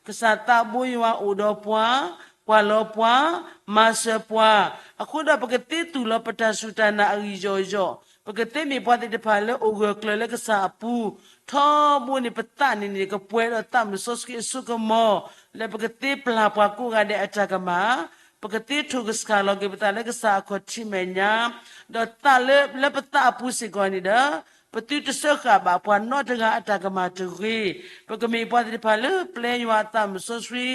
ကစၢ်သးဘိယွၤအိၣ်ဒီးပှၤ, ကွၢ်လီၤပှၤ, မၤစၢၤပှၤ, အဃိဒီးပကသ့သူၣ်လီၤပတၢ်စူၢ်တၢ်နာ်အဂံၢ်ယီၢ်ယီၢ်, ပကသ့မ့ၢ်ပှၤသ့ၣ်တဖၣ်လၢအိၣ်ဂၢၢ်ကျၢၤလၢကစၢ်အပူၤ, ထီဘိန့ၣ်ပသးန့ၣ်န့ၣ် ကပှဲၤဒီးသးမုၢ်စီဆှံအစိကမီၤ, လၢပကသ့ပျၢ်ပှၤကိးဂၤဒဲးအတၢ်ကမၣ်, ပကသ့ထိၣ်ကဆှၣ်လီၤက့ၤပသးလၢကစၢ်အခီၣ်ထံးမဲာ်ညါ, ဒီးသးလၢပသးအပူၤစ့ၢ်ကီးန့ၣ်ဒီး, ပသုတစၢဃာ်ဘၣ်ပှၤနီတဂၤအတၢ်ကမၣ်တဂ့ၤ. ပကမ့ၢ်ပှၤသ့ၣ်တဖၣ်လၢပျဲယွၤအသးမုၢ်စီဆှံ,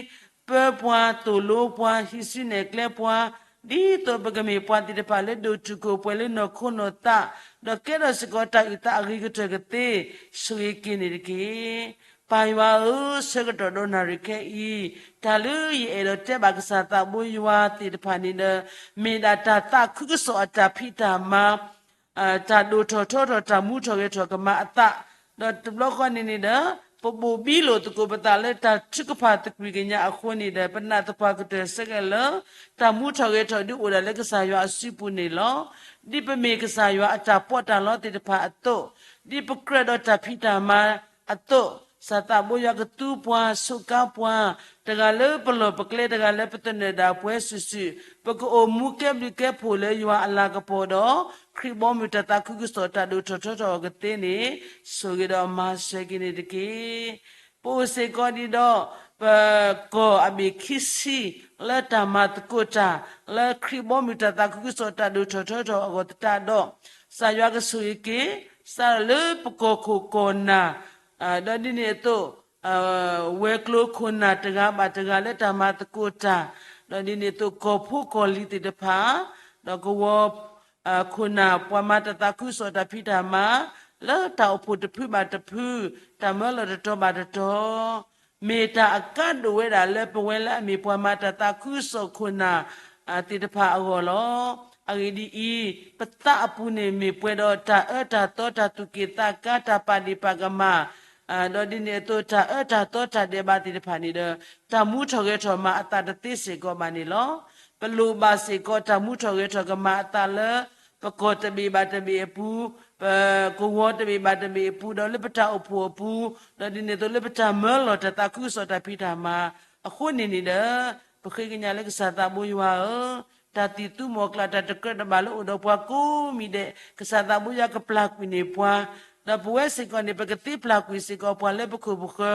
ပၢပှၤသိၣ်လိပှၤ ဟံးစုနဲၣ်ကျဲပှၤ, ဒ်သိးပကမ့ၢ်ပှၤသ့ၣ်တဖၣ်လၢဒိၣ်တုာ်ခိၣ်ပှဲၤလၢနီၢ်ခိနီၢ်သး, ဒီးကဲထီၣ်စ့ၢ်ကီးတၢ်အုၣ်သးအဂ့ၤကတၢၢ်ကသ့, ဆိၣ်ဂ့ၤက့ၤန့ၣ်တက့ၢ်. ပၢ်ယွၤဧၢ, ဆၢကတီၢ်ဒီးနၣ်ရံၣ်ခဲအံၤ, တၢ်လၢယအဲၣ်ဒိးတဲဘၣ်ကစၢ်သးဘိယွၤသ့ၣ်တဖၣ်န့ၣ်ဒီး, မ့ၢ်ဒၣ်တၢ်သးခုကစီၣ်အတၢ်ဖံးတၢ်မၤ တၢ်ဒိၣ်ထီၣ်ထီထီၣ် တၢ်မူထီၣ်ဂဲၤထီၣ်ကမၤအသး, ဒီးတဘျီဃီန့ၣ်န့ၣ်ဒီး, ပဘိၣ်ဘံလိာ်သကိးပသးလၢတၢ်ထုကဖၣ်သကွံၢ်ကညးအဃိန့ၣ်ဒီး, ပနာ်သပှၢ်ကတၢၢ်ဆၢက့ၤလၢ တၢ်မူထီၣ်ဂဲၤထီၣ်ဒုးအိၣ်ဒၣ်လၢကစၢ်ယွၤအစုပူၤန့ၣ်လီၤ. ဒ်ပမ့ၢ်ကစၢ်ယွၤအတၢ်ပီးတၢ်လီသ့ၣ်တဖၣ်အသိး, ဒ်ပကြၢးဒီးတၢ်ဖံးတၢ်မၤအသိး, ကစၢ်သးဘိယွၤကသူပှၤ ဆိးကါပှၤ, တဂၤလၢပလီၢ်ပကျဲ တဂၤလၢပသနၢၣ်ဒၣ်ပှဲၤစုာ်စုာ်, ပကအိၣ်မူကဲဘျုးကဲဖှိၣ်လၢယွၤအလၤကပီၤဒီး, ခရံာ်ဘီမုၢ်တၢ်သးခုကစီၣ်တၢ်ဒိၣ်ထီၣ်ထီထီၣ်အီၤကသ့န့ၣ်, ဆိၣ်ဂ့ၤဒီးမၤစၢၤက့ၤန့ၣ်တက့ၢ်. ပအိၣ်စ့ၢ်ကီးဒံးဒီး, ပကီၢ်အဘ့ၣ်ခံဆံ, လၢတၢ်မၤသကိးတၢ်, လၢခရံာ်ဘီမုၢ်တၢ်သးခုကစီၣ်တၢ်ဒိၣ်ထီၣ်ထီထီၣ်အဂီၢ်သတးဒီး, ကစၢ်ယွၤကဆိၣ်ဂ့ၤက့ၤ, စးထီၣ်လၢပကီၢ်ခိၣ်ကီၢ်နၢ်, ဒီးဒ်န့ၣ်အသိး, ဝဲၤကျိၤခိၣ်နၢ်တဂၤဘၣ်တဂၤလၢတၢ်မၤသကိးတၢ်, ဒီးဒ်န့ၣ်အသိးကီၢ်ဖိကီၢ်လံၤသ့ၣ်တဖၣ်, ဒီးကဝီၤ ခိၣ်နၢ်ပှၤမၤတၢ်သးခုကစီၣ်တၢ်ဖံးတၢ်မၤ, လၢတၢ်အိၣ်ဖှိၣ်တဖုဘၣ်တဖု, တၢ်မၢလီၤတတီၤဘၣ်တတီၤ, မ့ၢ်တၢ်အကါဒိၣ်ဝဲဒၣ်လၢပဝဲလၢအမ့ၢ်ပှၤမၤတၢ်သးခုကစီၣ်ခိၣ်နၢ်သ့ၣ်တဖၣ်အဂီၢ်လီၤ. အဂ့ၢ်ဒ်အံၤ, ပသးအပူၤန့ၣ်မ့ၢ်ပှဲၤဒီးတၢ်အၢတၢ်သီ တၢ်သူၣ်က့ၣ်သးကါ တၢ်ပာ်ဒ့ၣ်ပာ်ကမၣ်, ဒီးဒ်န့ၣ်အသိး တၢ်အၢတၢ်သီတၢ်ဒဲးဘးသ့ၣ်တဖၣ်န့ၣ်ဒီး, တၢ်မူထီၣ်ဂဲၤထီၣ်မၤအသးတသ့စ့ၢ်ကီးဘၣ်န့ၣ်လီၤ. ပလိၣ်ဘၣ်စ့ၢ်ကီးတၢ်မူထီၣ်ဂဲၤထီၣ်ကမၤအသးလၢ ပကီၢ်တဘ့ၣ်ဘၣ်တဘ့ၣ်အပူၤ, ပကဝီၤတဘ့ၣ်ဘၣ်တဘ့ၣ်အပူၤ, ဒီးလၢပတၢ်အိၣ်ဖှိၣ်အပူၤ, ဒီးဒ်န့ၣ်အသိးလၢပတၢ်မၢလီၤတၢ်သးခုကစီၣ်တၢ်ဖံးတၢ်မၤ, အဃိန့ၣ်န့ၣ်ဒီး ပဃ့ကညးလၢကစၢ်သးဘိယွၤဧၢ, တၢ်သံၣ်သူမီၢ်ကျၢ် တၢ်တကြၢးတဘၣ်လၢအိၣ်ဒီးပှၤကိးမံၤဒဲး ကစၢ်သးဘိယွၤကပျၢ်ကွံာ်န့ၢ်ပှၤ, ဒီးပဝဲစ့ၢ်ကီးန့ၣ် ပကသ့ပျၢ်ကွံာ်စ့ၢ်ကီး ပှၤလၢပခိၣ်ပဃၢၤ,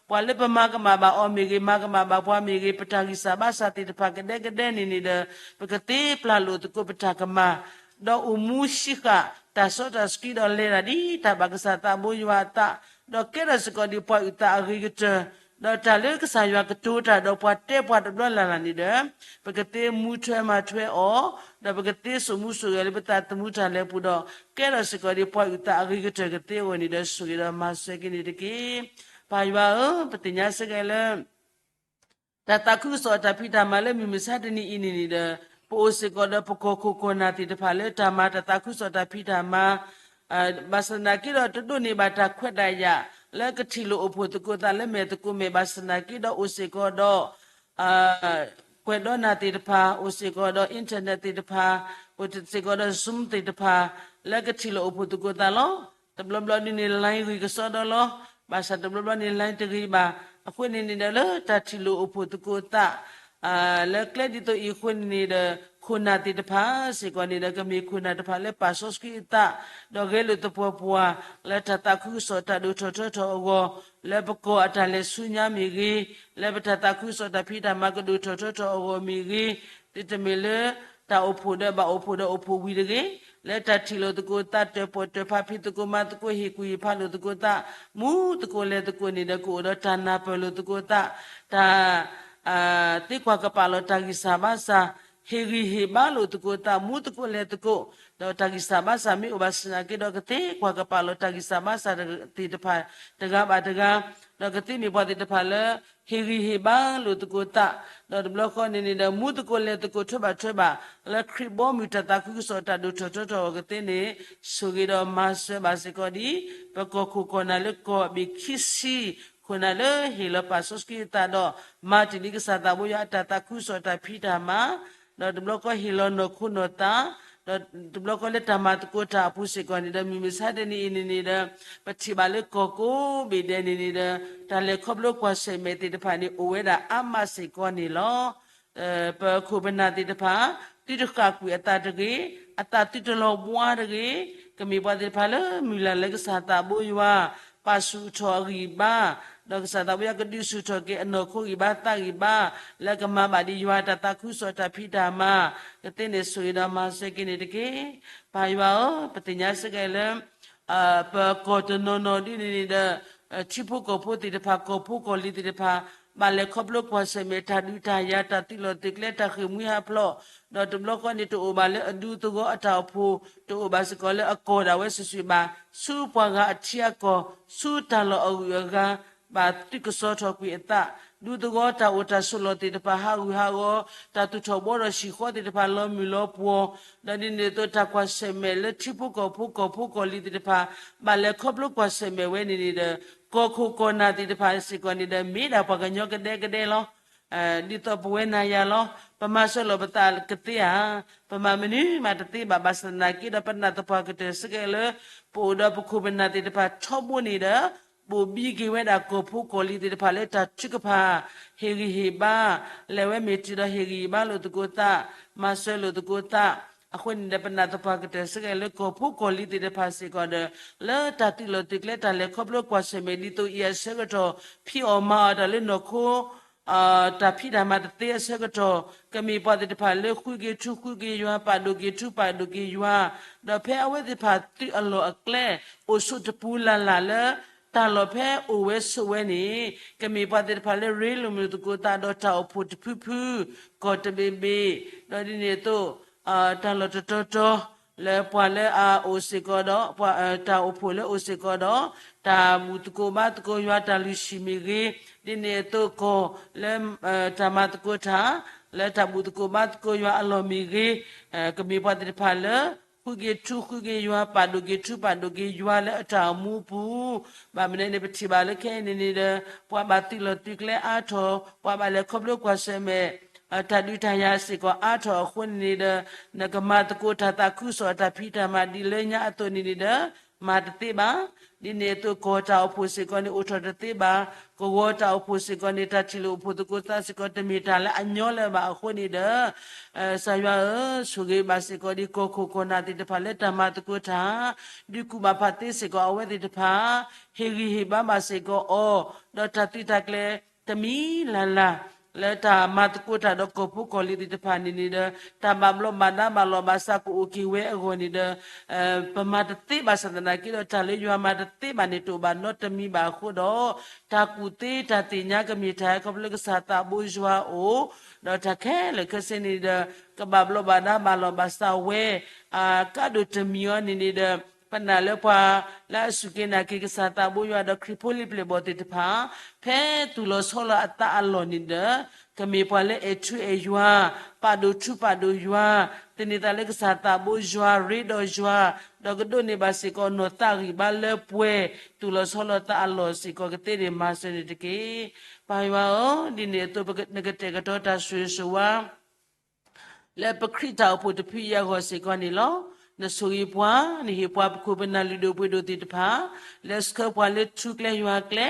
ပှၤလၢပမၤကမၣ်ဘၣ်အီၤမ့ၢ်ဂ့ၤ, မၤကမၣ်ဘၣ်ပှၤမ့ၢ်ဂ့ၤ, ပတၢ်ဂံၢ်စၢ်ဘါစၢ်သ့ၣ်တဖၣ်ကဒဲကဒဲန့ၣ်န့ၣ်ဒီး ပကသ့ပျၢ်လိာ်သကိးပတၢ်ကမၣ် ဒီးအိၣ်မူဆံးဃာ်တၢ်စီတၢ်ဆှံ ဒီးလဲၤတၢ်ဒ်တၢ်ဘၣ်ကစၢ်သးဘိယွၤအသး, ဒီးကဲထီၣ်စ့ၢ်ကီးဒ်ပှၤအုၣ်သးအဂ့ၤကတၢၢ်, ဒီးတၢ်လၢကစၢ်ယွၤကတိၤတၢ်ဒီးပှၤတဲပှၤတဘျီလၢ်လၢ်န့ၣ်ဒီး ပကသ့မူထွဲမၤထွဲအီၤ, ဒီးပကသ့စိာ်မူစိာ်ဂဲၤလၢပသးသမူတၢ်လဲၤပူၤဒီး ကဲထီၣ်စ့ၢ်ကီးဒ်ပှၤအုၣ်သးအဂ့ၤကတၢၢ်ကသ့အဂီၢ်န့ၣ်ဒီး ဆိၣ်ဂ့ၤဒီးမၤစၢၤက့ၤန့ၣ်တက့ၢ်. ပၢ်ယွၤဧၢ, ပသ့ၣ်ညါစ့ၢ်ကီးလၢ တၢ်သးခုကစီၣ်တၢ်ဖံးတၢ်မၤလၢမုၢ်မဆါတနံၤအံၤန့ၣ်န့ၣ်ဒီး ပအိၣ်စ့ၢ်ကီးဒီးပကီၢ်ခိၣ်ကီၢ်နၢ်သ့ၣ်တဖၣ်လၢတၢ်မၤတၢ်သးခုကစီၣ်တၢ်ဖံးတၢ်မၤ ဘၣ်ဆၣ်သနာ်က့ဒီး တဒိးန့ၢ်ဘၣ်တၢ်ခွဲးတၢ်ယာ်လၢကထံၣ်လိာ်အိၣ်ဖှိၣ်သကိးသးလၢမဲာ်သကိးမဲာ် ဘၣ်ဆၣ်သနာ်က့ဒီးအိၣ်စ့ၢ်ကီးဒီး ကွဲးဒီးနၢ်သ့ၣ်တဖၣ်, အိၣ်စ့ၢ်ကီးဒီး internet သ့ၣ်တဖၣ်, အိၣ်စ့ၢ်ကီးဒီး Zoom သ့ၣ်တဖၣ် လၢကထံၣ်လိာ်အိၣ်ဖှိၣ်သကိးသးလီၤ. တဘျီဘျီဒ်န့ၣ် line ဂ့ၤကစီဒီလီၤ. ဘၣ်ဆၣ်တဘျီဘျီန့ၣ် line တဂ့ၤဘၣ်. အဃိန့ၣ်န့ၣ်ဒီး လၢတၢ်ထံၣ်လိာ်အိၣ်ဖှိၣ်သကိးသး လၢကျဲဒ်သိးအံၤအဃိန့ၣ်န့ၣ်ဒီး ခိၣ်နၢ်သ့ၣ်တဖၣ်စ့ၢ်ကီးန့ၣ်ဒီး ကမ့ၢ်ခိၣ်နၢ်တဖၣ်လၢပာ်စီဆှံအသး ဒီးဂဲၤလိာ်သပှၢ်ပှၢ် လၢတၢ်သးခုကစီၣ်တၢ်ဒိၣ်ထီၣ်ထီထီၣ်အဂီၢ်, လၢပကီၢ်အတၢ်လဲၤဆူညါမ့ၢ်ဂ့ၤ, လၢပတၢ်သးခုကစီၣ်တၢ်ဖံးတၢ်မၤကဒိၣ်ထီၣ်ထီထီၣ်အဂီၢ်မ့ၢ်ဂ့ၤ, ဒ်တမ့ၢ်လၢ တၢ်အိၣ်ဖှိၣ်ဒီးဘၣ်အိၣ်ဖှိၣ်ဒီးအိၣ်ဖှိၣ်ဝံၤတဂ့ၤ, လၢတၢ်ထံၣ်လိာ်သကိးသး တၢၣ်ပီၣ်တၢၣ်ဖး ဖံးသကိးမၤသကိး ဟ့ၣ်ကူၣ်ဟ့ၣ်ဖးလိာ်သကိးသး မူသကိးလဲၤသကိးန့ၣ်ဒီး ကအိၣ်ဒီးတၢ်နၢ်ပၢၢ်လိာ်သကိးသး, တၢ် သ့ကွၢ်ကပာ်လီၤတၢ်ဂံၢ်စၢ်ဘါစၢ်, ဟ့ၣ်ဂံၢ်ဟ့ၣ်ဘါလိာ်သကိးသး မူသကိးလဲၤသကိး, ဒီးတၢ်ဂံၢ်စၢ်ဘါစၢ်မ့ၢ်အိၣ်ဘၣ်ဆၣ်သနာ်က့ဒီး ကသ့ကွၢ်ကပာ်လီၤတၢ်ဂံၢ်စၢ်ဘါစၢ်သ့ၣ်တဖၣ် တဂၤဘၣ်တဂၤ, ဒီးကသ့မ့ၢ်ပှၤသ့ၣ်တဖၣ်လၢ ဟ့ၣ်ဂံၢ်ဟ့ၣ်ဘါလိာ်သကိးသး, ဒီးတဘျီဃီန့ၣ်န့ၣ်ဒီး မူသကိးလဲၤသကိး ထွဲဘၣ်ထွဲဘၣ် လၢခရံာ်ဘီမုၢ်တၢ်သးခုကစီၣ်တၢ်ဒိၣ်ထီၣ်ထီထီၣ်အဂီၢ်ကသ့န့ၣ် ဆိၣ်ဂ့ၤဒီးမၤစၢၤဘၣ်စ့ၢ်ကီးဒ် ပကီၢ်ခိၣ်ကီၢ်နၢ်လၢကီၢ်ဘ့ၣ်ခံဆံ ခိၣ်နၢ်လၢဟ့ၣ်လီၤပာ်စီဆှံအသးဒီး မၤတ့ၢ်လံကစၢ်သးဘိယွၤအတၢ်သးခုကစီၣ်တၢ်ဖံးတၢ်မၤ, ဒီးတဘျီဃီဟ့ၣ်လီၤနီၢ်ခိနီၢ်သး, ဒီးတဘျီဃီလၢတၢ်မၤသကိးတၢ်အပူၤစ့ၢ်ကီးန့ၣ်ဒီး မုၢ်မဆါတနံၤအံၤန့ၣ်န့ၣ်ဒီး ပထံၣ်ဘၣ်လၢကီၢ်ကိးဘ့ၣ်ဒဲးန့ၣ်န့ၣ်ဒီး တၢ်လဲၤခီဖျိကွၢ်ဆၢၣ်မဲာ်သ့ၣ်တဖၣ်န့ၣ် အိၣ်ဝဲဒၣ်အါမးစ့ၢ်ကီးန့ၣ်လီၤ. ပခိၣ်ပနၢ်သ့ၣ်တဖၣ် သုတဃၣ်ကွံာ်အသးတဂ့ၤ, အသးသုတလီၤဘှါတဂ့ၤ, ကမ့ၢ်ပှၤသ့ၣ်တဖၣ်လၢမုၢ်လၢ်လၢကစၢ်သးဘိယွၤ ပာ်ဆူၣ်ထီၣ်အဂံၢ်ဘါ, ဒီးကစၢ်သးဘိယွၤကဒုးဆူၣ်ထီၣ်က့ၤအနီၢ်ခိဂံၢ်ဘါသးဂံၢ်ဘါ လၢကမၤဘၣ်ဒ်ယွၤတၢ်သးခုကစီၣ်တၢ်ဖံးတၢ်မၤ, ကသ့န့ၣ်ဆိၣ်ဂ့ၤဒီးမၤစၢၤက့ၤန့ၣ်တက့ၢ်. ပၢ်ယွၤဧၢ, ပသ့ၣ်ညါစ့ၢ်ကီးလၢ ပကီၢ်တနီၤနီၤဒ်န့ၣ်န့ၣ်ဒီး ထံဖိကီၢ်ဖိသ့ၣ်တဖၣ် ကီၢ်ဖိကီၢ်လံၤသ့ၣ်တဖၣ် ဘၣ်လဲၤခီဖျိကွၢ်ဆၢၣ်မဲာ်တၢ်ဒုးတၢ်ယၤ တၢ်သုးလီၢ်သုးကျဲ တၢ်ဃ့ၢ်မှံဟးဖျိး, ဒီးတဘျီဃီန့ၣ် တအိၣ်ဘၣ်လၢအဒူသဝီအတၢ်အိၣ်ဖှိၣ်, တအိၣ်ဘၣ်စ့ၢ်ကီးလၢအကီၢ်ဒၣ်ဝဲစုာ်စုာ်ဘၣ်, ဆူပှၤဂၤအထံအကီၢ်, ဆူတၢ်လီၢ်အဂုၤအဂၤ ဘၣ်သုးကစီထီၣ်ကွံာ်အသး, ဒူသဝီတၢ်အိၣ်တၢ်ဆိးလီၢ်သ့ၣ်တဖၣ် ဟးဂူာ်ဟးဂီၤ, တၢ်သူၣ်ထီၣ်ဘှီထီၣ်ဟံၣ်ဃီသ့ၣ်တဖၣ် လီၤမုၢ်လီၤပှီၢ်, ဒီးဒ်န့ၣ်အသိးတၢ်ကွၢ်ဆၢၣ်မဲာ်လၢထံဖိကီၢ်ဖိ ကီၢ်ဖိကီၢ်လံၤသ့ၣ်တဖၣ် ဘၣ်လဲၤခီဖျိကွၢ်ဆၢၣ်မဲာ်ဝဲန့ၣ်န့ၣ်ဒီး ကီၢ်ခိၣ်ကီၢ်နၢ်သ့ၣ်တဖၣ်စ့ၢ်ကီးန့ၣ်ဒီး မ့ၢ်ဒၣ်ပှၤကညီကဒဲကဒဲလီၤ. ဒ်သိးပဝဲနၤယၤလီၤ. ပမၤစၢၤလိာ်ပသးကသ့ဧါ, ပမၤမနုၤမးတသ့ဘၣ်. ဘၣ်ဆၣ်သနာ်က့ဒီး ပနာ်သပှၢ်ကတၢၢ်စ့ၢ်ကီးလၢ ပအိၣ်ဒီးပခိၣ်ပနၢ်သ့ၣ်တဖၣ်ထီဘိန့ၣ်ဒီး ဘိၣ်ဘံက့ၤဝဲဒၣ်ကီၢ်ဖိကီၢ်လံၤသ့ၣ်တဖၣ်လၢတၢ်ထုကဖၣ် ဟ့ၣ်ဂံၢ်ဟ့ၣ်ဘါ, လဲၤဝဲမ့ၢ်တုၤဒီးဟ့ၣ်ဂံၢ်ဟ့ၣ်ဘါလိာ်သကိးသး, မၤစၢၤလိာ်သကိးသး, အဃိန့ၣ်ဒီး ပနာ်သပှၢ်ကတၢၢ်စ့ၢ်ကီးလၢကီၢ်ဖိကီၢ်လံၤသ့ၣ်တဖၣ်စ့ၢ်ကီးဒီး လၢတၢ်သုးလီၢ်သုးကျဲ တၢ်လဲၤခီဖျိကွၢ်ဆၢၣ်မဲာ်ဒ်သိးအံၤအဆၢကတီၢ် ဖံးအီၣ်မၤအီၣ်တၢ်လၢနီၢ်ခိ တၢ်ဖံးတၢ်မၤတသ့အဆၢကတီၢ် ကမ့ၢ်ပှၤသ့ၣ်တဖၣ်လၢဃုက့ၤထူဃုက့ၤယွၤ ပာ်ဒိၣ်က့ၤထူပာ်ဒိၣ်က့ၤယွၤ, ဒီးဖဲအဝဲသ့ၣ်တဖၣ်သုးအလီၢ်အကျဲ အိၣ်ဆူၣ်တပူၤလၢ်လၢ်လၢ တၢ်လီၢ်ဖဲအိၣ်ဝဲဆိးဝဲန့ၣ် ကမ့ၢ်ပှၤသ့ၣ်တဖၣ်လၢရ့လိာ်မုာ်သကိးသးဒီးတၢ်အိၣ်ဖှိၣ်တဖုဖု ကီၢ်တဘ့ၣ်ဘ့ၣ်, ဒီးဒ်န့ၣ်အသိး တၢ်လီၢ်တတီၤတီၤ လၢပှၤလၢအအိၣ်စ့ၢ်ကီးဒီး ပှၤတၢ်အိၣ်ဖှိၣ်လၢအိၣ်စ့ၢ်ကီးဒီး တၢ်ဘူၣ်သကိးဘါသကိးယွၤတၢ်လုၢ်ဟံၣ်မ့ၢ်ဂ့ၤ, ဒ်န့ၣ်အသိးကီၢ်လၢ တၢ်မၤသကိးတၢ် လၢတၢ်ဘူၣ်သကိးဘါသကိးယွၤအလီၢ်မ့ၢ်ဂ့ၤ, ကမ့ၢ်ပှၤသ့ၣ်တဖၣ်လၢ ဃုက့ၤထူဃုက့ၤယွၤ ပာ်ဒိၣ်က့ၤထူပာ်ဒိၣ်က့ၤယွၤလၢအတၢ်အိၣ်မူအပူၤ, ဘၣ်မနုၤန့ၣ် ပထံၣ်ဘၣ်လၢခဲအံၤန့ၣ်န့ၣ်ဒီး ပှၤဘၣ်သုးလီၢ်သုးကျဲအါထီၣ် ပှၤဘၣ်လဲၤခီဖျိကွၢ်ဆၢၣ်မဲာ် တၢ်ဒုးတၢ်ယၤစ့ၢ်ကီးအါထီၣ်အဃိန့ၣ်န့ၣ်ဒီး နကမၤသကိးတၢ်သးခုကစီၣ်တၢ်ဖံးတၢ်မၤဒ်လၢညါအသိးန့ၣ်န့ၣ်ဒီး မၤတသ့ဘၣ်. ဒ်န့ၣ်အသိး ကီၢ်တၢ်အိၣ်ဖှိၣ်စ့ၢ်ကီးန့ၣ် အိၣ်ထီၣ်တသ့ဘၣ်. ကဝီၤတၢ်အိၣ်ဖှိၣ်စ့ၢ်ကီးန့ၣ် တၢ်ထံၣ်လိာ်အိၣ်ဖှိၣ်သကိးသးစ့ၢ်ကီး တမ့ၢ်တၢ်လၢအညီလၢၤဘၣ်အဃိန့ၣ်ဒီး ကစၢ်ယွၤဧၢ, ဆိၣ်ဂ့ၤဘၣ်စ့ၢ်ကီးဒ်ကီၢ်ခိၣ်ကီၢ်နၢ်သ့ၣ်တဖၣ်လၢတၢ်မၤသကိးတၢ်, ဒုးကူၣ်ဘၣ်ဖးသ့စ့ၢ်ကီးအဝဲသ့ၣ်တဖၣ်, ဟ့ၣ်ဂံၢ်ဟ့ၣ်ဘါဘၣ်စ့ၢ်ကီးအီၤ, ဒီးတၢ်သုးတၢ်ကျဲၤ တမံၤလၢ်လၢ် လၢတၢ်မၤသကိးတၢ်ဒီးကီၢ်ဖိကီၢ်လံၤသ့ၣ်တဖၣ်န့ၣ်န့ၣ်ဒီး တၢ်ဘၣ်ဘျီးဘၣ်ဒါဘၣ်လီၢ်ဘၣ်စးကအိၣ်က့ၤဝဲအဂီၢ်န့ၣ်ဒီး ပမၤတသ့ဘၣ်ဆၣ်သနာ်က့ဒီး တၢ်လၢယွၤမၤတသ့ဘၣ်န့ၣ် တအိၣ်ဘၣ်နီတမံၤဘၣ်အဃိဒီး တၢ်ကူၣ်သ့တၢ်သ့ၣ်ညါကမ့ၢ်တၢ်ခီဖျိလၢကစၢ်သးဘိယွၤအအိၣ်, ဒီးတၢ်ခဲလၢာ်ခဲဆ့န့ၣ်ဒီး ကဘၣ်ဘျီးဘၣ်ဒါဘၣ်လီၢ်ဘၣ်စးဝဲ အကါဒိၣ်တမံၤအီၤန့ၣ်န့ၣ်ဒီး ပနာ်လၢပှၤလၢအစူၢ်က့ၤနာ်က့ၤကစၢ်သးဘိယွၤဒီးခရံာ်ဖိလံၤပျဲၢ်ဘီၣ်သ့ၣ်တဖၣ် ဖဲသူၣ်လီၤဆီလီၤအသးအလီၢ်န့ၣ်ဒီး ကမ့ၢ်ပှၤလၢအဲၣ်ထူအဲၣ်ယွၤ, ပာ်ဒိၣ်ထူပာ်ဒိၣ်ယွၤ, သန့ၤသးလၢကစၢ်သးဘိယွၤ, ရ့ဒီးယွၤ, ဒီးကဒိးန့ၢ်ဘၣ်စ့ၢ်ကီးနီၢ်သးဂံၢ်ဘါလၢပှဲၤ သူၣ်လီၤဆီလီၤသးအလီၢ်စ့ၢ်ကီးကသ့န့ၣ် မၤစၢၤန့ၣ်တက့ၢ်. ပၢ်ယွၤဧၢ, ဒ်န့ၣ်အသိးပက, နကတဲာ်ကတီၤတၢ်ဆိၣ်ဂ့ၤဆိၣ်ဝါ လၢပခရံာ်တၢ်အိၣ်ဖှိၣ်တဖုအံၤအဂီၢ်စ့ၢ်ကီးန့ၣ်လီၤ. နဆိၣ်ဂ့ၤပှၤ, နဟ့ၣ်ပှၤပခိၣ်ပနၢ်လုၢ်ဒိၣ်ပှ့ၤဒိၣ်သ့ၣ်တဖၣ် လၢဆှၢပှၤလၢထူကျဲယွၤကျဲ,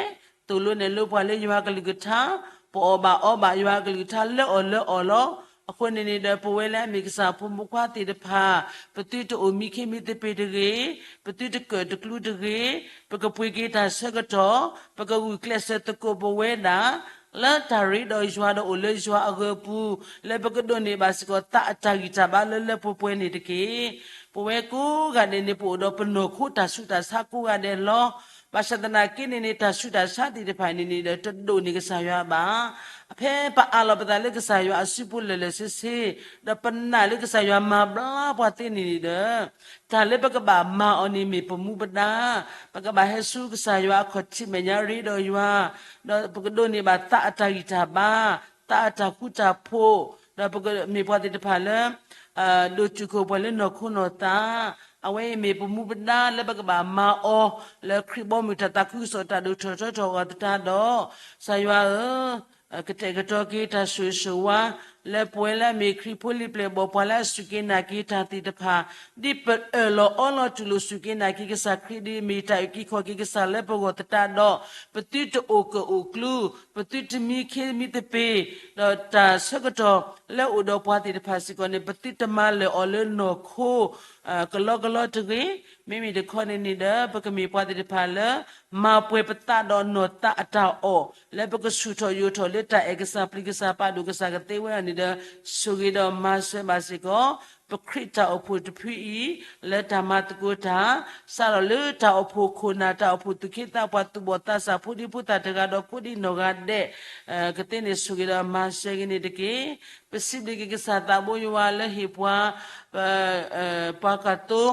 သိၣ်လိနဲၣ်လိပှၤလၢယွၤကလုၢ်ကထါ, ပအီၣ်ဘၣ်အီဘၣ်ယွၤကလုၢ်ကထါလၢအီၤလၢအီၤလီၤ. အဃိန့ၣ်န့ၣ်ဒီး ပဝဲလၢအမ့ၢ်ကစၢ်ဖိမုၣ်ခွါသ့ၣ်တဖၣ် ပသုတအိၣ်မံခ့မံသပ့ၤတဂ့ၤ, ပသုတကၢၣ်တကျူတဂ့ၤ, ပကပှ့ၤက့ၤတၢ်ဆၢကတီၢ်, ပကဂုာ်ကျဲးစၢးသကိးပဝဲဒၣ် လၢတၢ်ရ့ဒီးယွၤဒီးအိၣ်လၢယွၤအဂၢၤပူၤ, လၢပကဒိးန့ၢ်ဘၣ်စ့ၢ်ကီးသးအတၢ်ဂံၢ်တၢ်ဘါလၢလၢပှဲၤပှဲၤန့ၣ်တက့ၢ်. ပဝဲကိးဂၤဒဲးန့ၣ် ပအိၣ်ဒီးပနီၢ်ခိတၢ်ဆူးတၢ်ဆါကိးဂၤဒဲးလီၤ. ဘၣ်ဆၣ်သနာ်က့န့ၣ်န့ၣ် တၢ်ဆူးတၢ်ဆါသ့ၣ်တဖၣ်န့ၣ်န့ၣ်ဒီး တဒိးန့ၢ်ကစၢ်ယွၤဘၣ်. ဖဲပအးလီၤပသးလၢကစၢ်ယွၤအစုပူၤလၢာ်လၢာ်ဆ့ဆ့, ဒီးပနာ်လၢကစၢ်ယွၤမၤဘျါပှၤသ့န့ၣ်န့ၣ်ဒီး တၢ်လၢပကဘၣ်မၤအီၤန့ၣ်မ့ၢ်ပမူပဒါ, ပကဘၣ်ဟဲဆူကစၢ်ယွၤအခီၣ်ထံးမဲာ်ညါရ့ဒီးယွၤ, ဒီးပကဒိးန့ၢ်ဘၣ်သးအတၢ်ဂံၢ်တၢ်ဘါ, သးအတၢ်ဃူတၢ်ဖိး, ဒီးပကမ့ၢ်ပှၤသ့ၣ်တဖၣ်လၢ ဒိၣ်တုာ်ခိၣ်ပှၤလၢနီၢ်ခိနီၢ်သး, အဝဲအံၤမ့ၢ်ပမူပဒါလၢပကဘၣ်မၤအီၤ လၢခရံာ်ဘီမုၢ်တၢ်သးခုကစီၣ်တၢ်ဒိၣ်ထီၣ်ထီထီၣ်အဂီၢ်သတးဒီး, ကစၢ်ယွၤဧၢ, ကတဲာ်ကတီၤက့ၤတၢ်ဆိၣ်ဂ့ၤဆိၣ်ဝါ လၢပဝဲလၢအမ့ၢ်ခရံာ်ဖိလံၤပျဲၢ်ဘီၣ်ပှၤလၢအစူၢ်က့ၤနာ်က့ၤတၢ်သ့ၣ်တဖၣ်, ဒ်ပအၢၣ်လီၤအီလီၤတူၢ်လိာ်စူၢ်က့ၤနာ်က့ၤကစၢ်ခရံာ်ဒ်အမ့ၢ်တၢ်အုၣ်က့ၤခီၣ်က့ၤကစၢ်လၢပဂီၢ်သတးဒီး, ပသုတအိၣ်ကၢၣ်အိၣ်ကျူ, ပသုတမံခ့မံသပ့ၤ, ဒီးတၢ်ဆၢကတီၢ်လၢအိၣ်ဒီးပှၤသ့ၣ်တဖၣ်စ့ၢ်ကီးန့ၣ် ပသုတမၤလၢာ်အီၤလၢနီၢ်ခိ ကလီကလီတဂ့ၤ. မ့မ့ၢ်တခီန့ၣ်န့ၣ်ဒီး ပကမ့ၢ်ပှၤသ့ၣ်တဖၣ်လၢ မၤပှဲၤပသးဒီးနီၢ်သးအတၢ်အီၣ် လၢပကဆူၣ်ထီၣ်ယိာ်ထီၣ်လၢတၢ်အဲၣ်ကစၢ်ပျံၤကစၢ်ပာ်ဒိၣ်ကစၢ်ကသ့ဝဲအီၤန့ၣ်ဒီး ဆိၣ်ဂ့ၤဒီးမၤစၢၤဘၣ်စ့ၢ်ကီး ပခရံာ်တၢ်အိၣ်ဖှိၣ်တဖုအံၤ လၢတၢ်မၤသကိးတၢ် စးထီၣ်လၢတၢ်အိၣ်ဖှိၣ်ခိၣ်နၢ် တၢ်အိၣ်ဖှိၣ်သူၣ်က့သးပှၢ် သူၣ်ဘီၣ်သးစၢ် ဖိဒံဖိသၣ်တဂၤဒီးကိးဒံနီၢ်ဂၤဒဲး ကသ့န့ၣ်ဆိၣ်ဂ့ၤဒီးမၤစၢၤဂ့ၤန့ၣ်တက့ၢ်. ပစံးဘျုးက့ၤကစၢ်သးဘိယွၤလၢဟ့ၣ်ပှၤ ပှၤကၢ်သိ ဒ်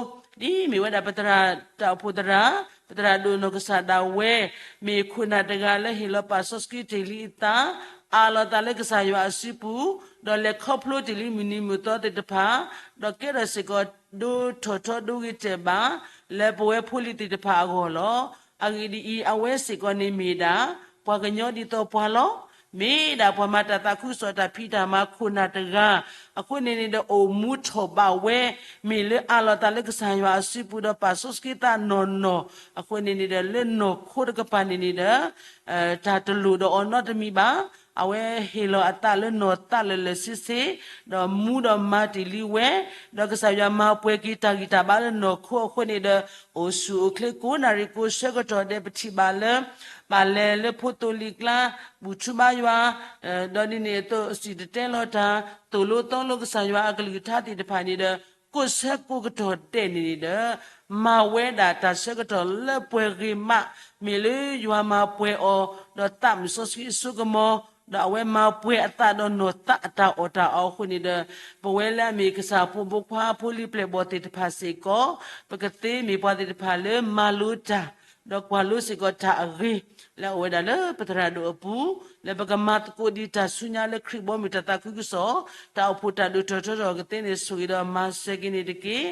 မ့ၢ်ဝဲဒၣ်ပသရၣ်တၢ်အိၣ်ဖှိၣ်သရၣ် ပသရၣ်ဒိၣ်နီၢ်ကစၢ်ဒၣ်ဝဲ မ့ၢ်ခိၣ်နၢ်တဂၤလၢဟ့ၣ်လီၤပာ်စီဆှံတ့ၢ်လံအသး အးလီၤသးလၢကစၢ်ယွၤအစုပူၤ ဒီးလဲၤခီဖျိတ့ၢ်လံမုၢ်နံၤမုၢ်သီသ့ၣ်တဖၣ် ဒီးကဲထီၣ်စ့ၢ်ကီးဒိထီၣ်ထီဒိဂ့ၤတဲာ်ဘၣ် လၢပဝဲဖိလံၤသ့ၣ်တဖၣ်အဂီၢ်လီၤ. အဂ့ၢ်ဒ်အံၤ, အဝဲစ့ၢ်ကီးန့ၣ်မ့ၢ်ဒၣ် ပှၤကညီဒ်သိးပှၤလီၤ. မ့ၢ်ဒၣ်ပှၤမၤတၢ်သးခုကစီၣ်တၢ်ဖံးတၢ်မၤခိၣ်နၢ်တဂၤ အဃိန့ၣ်န့ၣ်ဒီး အိၣ်မူထီၣ်ဘးဝဲ မ့ၢ်လၢအးလီၤသးလၢကစၢ်ယွၤအစုပူၤဒီးပာ်စီဆှံသးနီၢ်နီၢ် အဃိန့ၣ်န့ၣ်ဒီး လၢနီၢ်ခိတကပၤန့ၣ်န့ၣ်ဒီး တၢ်တလိၣ်ဒီးအီၤနီတမံၤဘၣ်. အဝဲဟ့ၣ်လီၤအသးလၢနီၢ်သးလၢာ်လၢာ်ဆ့ဆ့, ဒီးမူဒီးမၤတ့ၢ်လံဝဲ, ဒီးကစၢ်ယွၤမၤပှဲၤက့ၤတၢ်ဂံၢ်တၢ်ဘါလၢနီၢ်ခိအဃိန့ၣ်ဒီး အိၣ်ဆူၣ်အိၣ်ချ့ကိးနၣ်ရံၣ်ကိးဆၢကတီၢ်ဒဲး ပထံၣ်ဘၣ်လၢ ဘၣ်လဲၤလၢဖိသိလံၤကျါ ဘူၣ်ထူဘါယွၤ, ဒီးဒ်န့ၣ်အသိး စံၣ်တဲၤတဲလီၤတၢ် သိၣ်လိသီလိကစၢ်ယွၤအကလုၢ်ကထါသ့ၣ်တဖၣ်န့ၣ်ဒီး ကိးဆၢကိးကတီၢ်ဒဲးန့ၣ်န့ၣ်ဒီး မၤဝဲဒၣ်တၢ်ဆၢကတီၢ်လၢပှဲၤဂ့ၤမး မ့ၢ်လၢယွၤမၤပှဲၤအီၤ ဒီးသးမုၢ်စီဆှံအစိကမီၤ, ဒီးအဝဲမၤပှဲၤအသးဒီးနီၢ်သးအတၢ်အီၣ်တၢ်အီအဃိန့ၣ်ဒီး ပဝဲလၢအမ့ၢ်ကစၢ်ဖိမုၣ်ဖိခွါဖိလံၤပျဲၢ်ဘီၣ်သ့ၣ်တဖၣ်စ့ၢ်ကီး ပကသ့မ့ၢ်ပှၤသ့ၣ်တဖၣ်လၢမၤလိတၢ် ဒီးကွၢ်လိစ့ၢ်ကီးတၢ်အဂ့ၤ လၢအအိၣ်ဝဲဒၣ်လၢပသရၣ်ဒိၣ်အပူၤ, လၢပကမၤသကိးဒံးတၢ်ဆူညါလၢခရံာ်ဘီမုၢ်တၢ်သးခုကစီၣ်, တၢ်အိၣ်ဖှိၣ်တၢ်ဒိၣ်ထီၣ်ထီထီၣ်ကသ့န့ၣ် ဆိၣ်ဂ့ၤဒီးမၤစၢၤက့ၤန့ၣ်တက့ၢ်.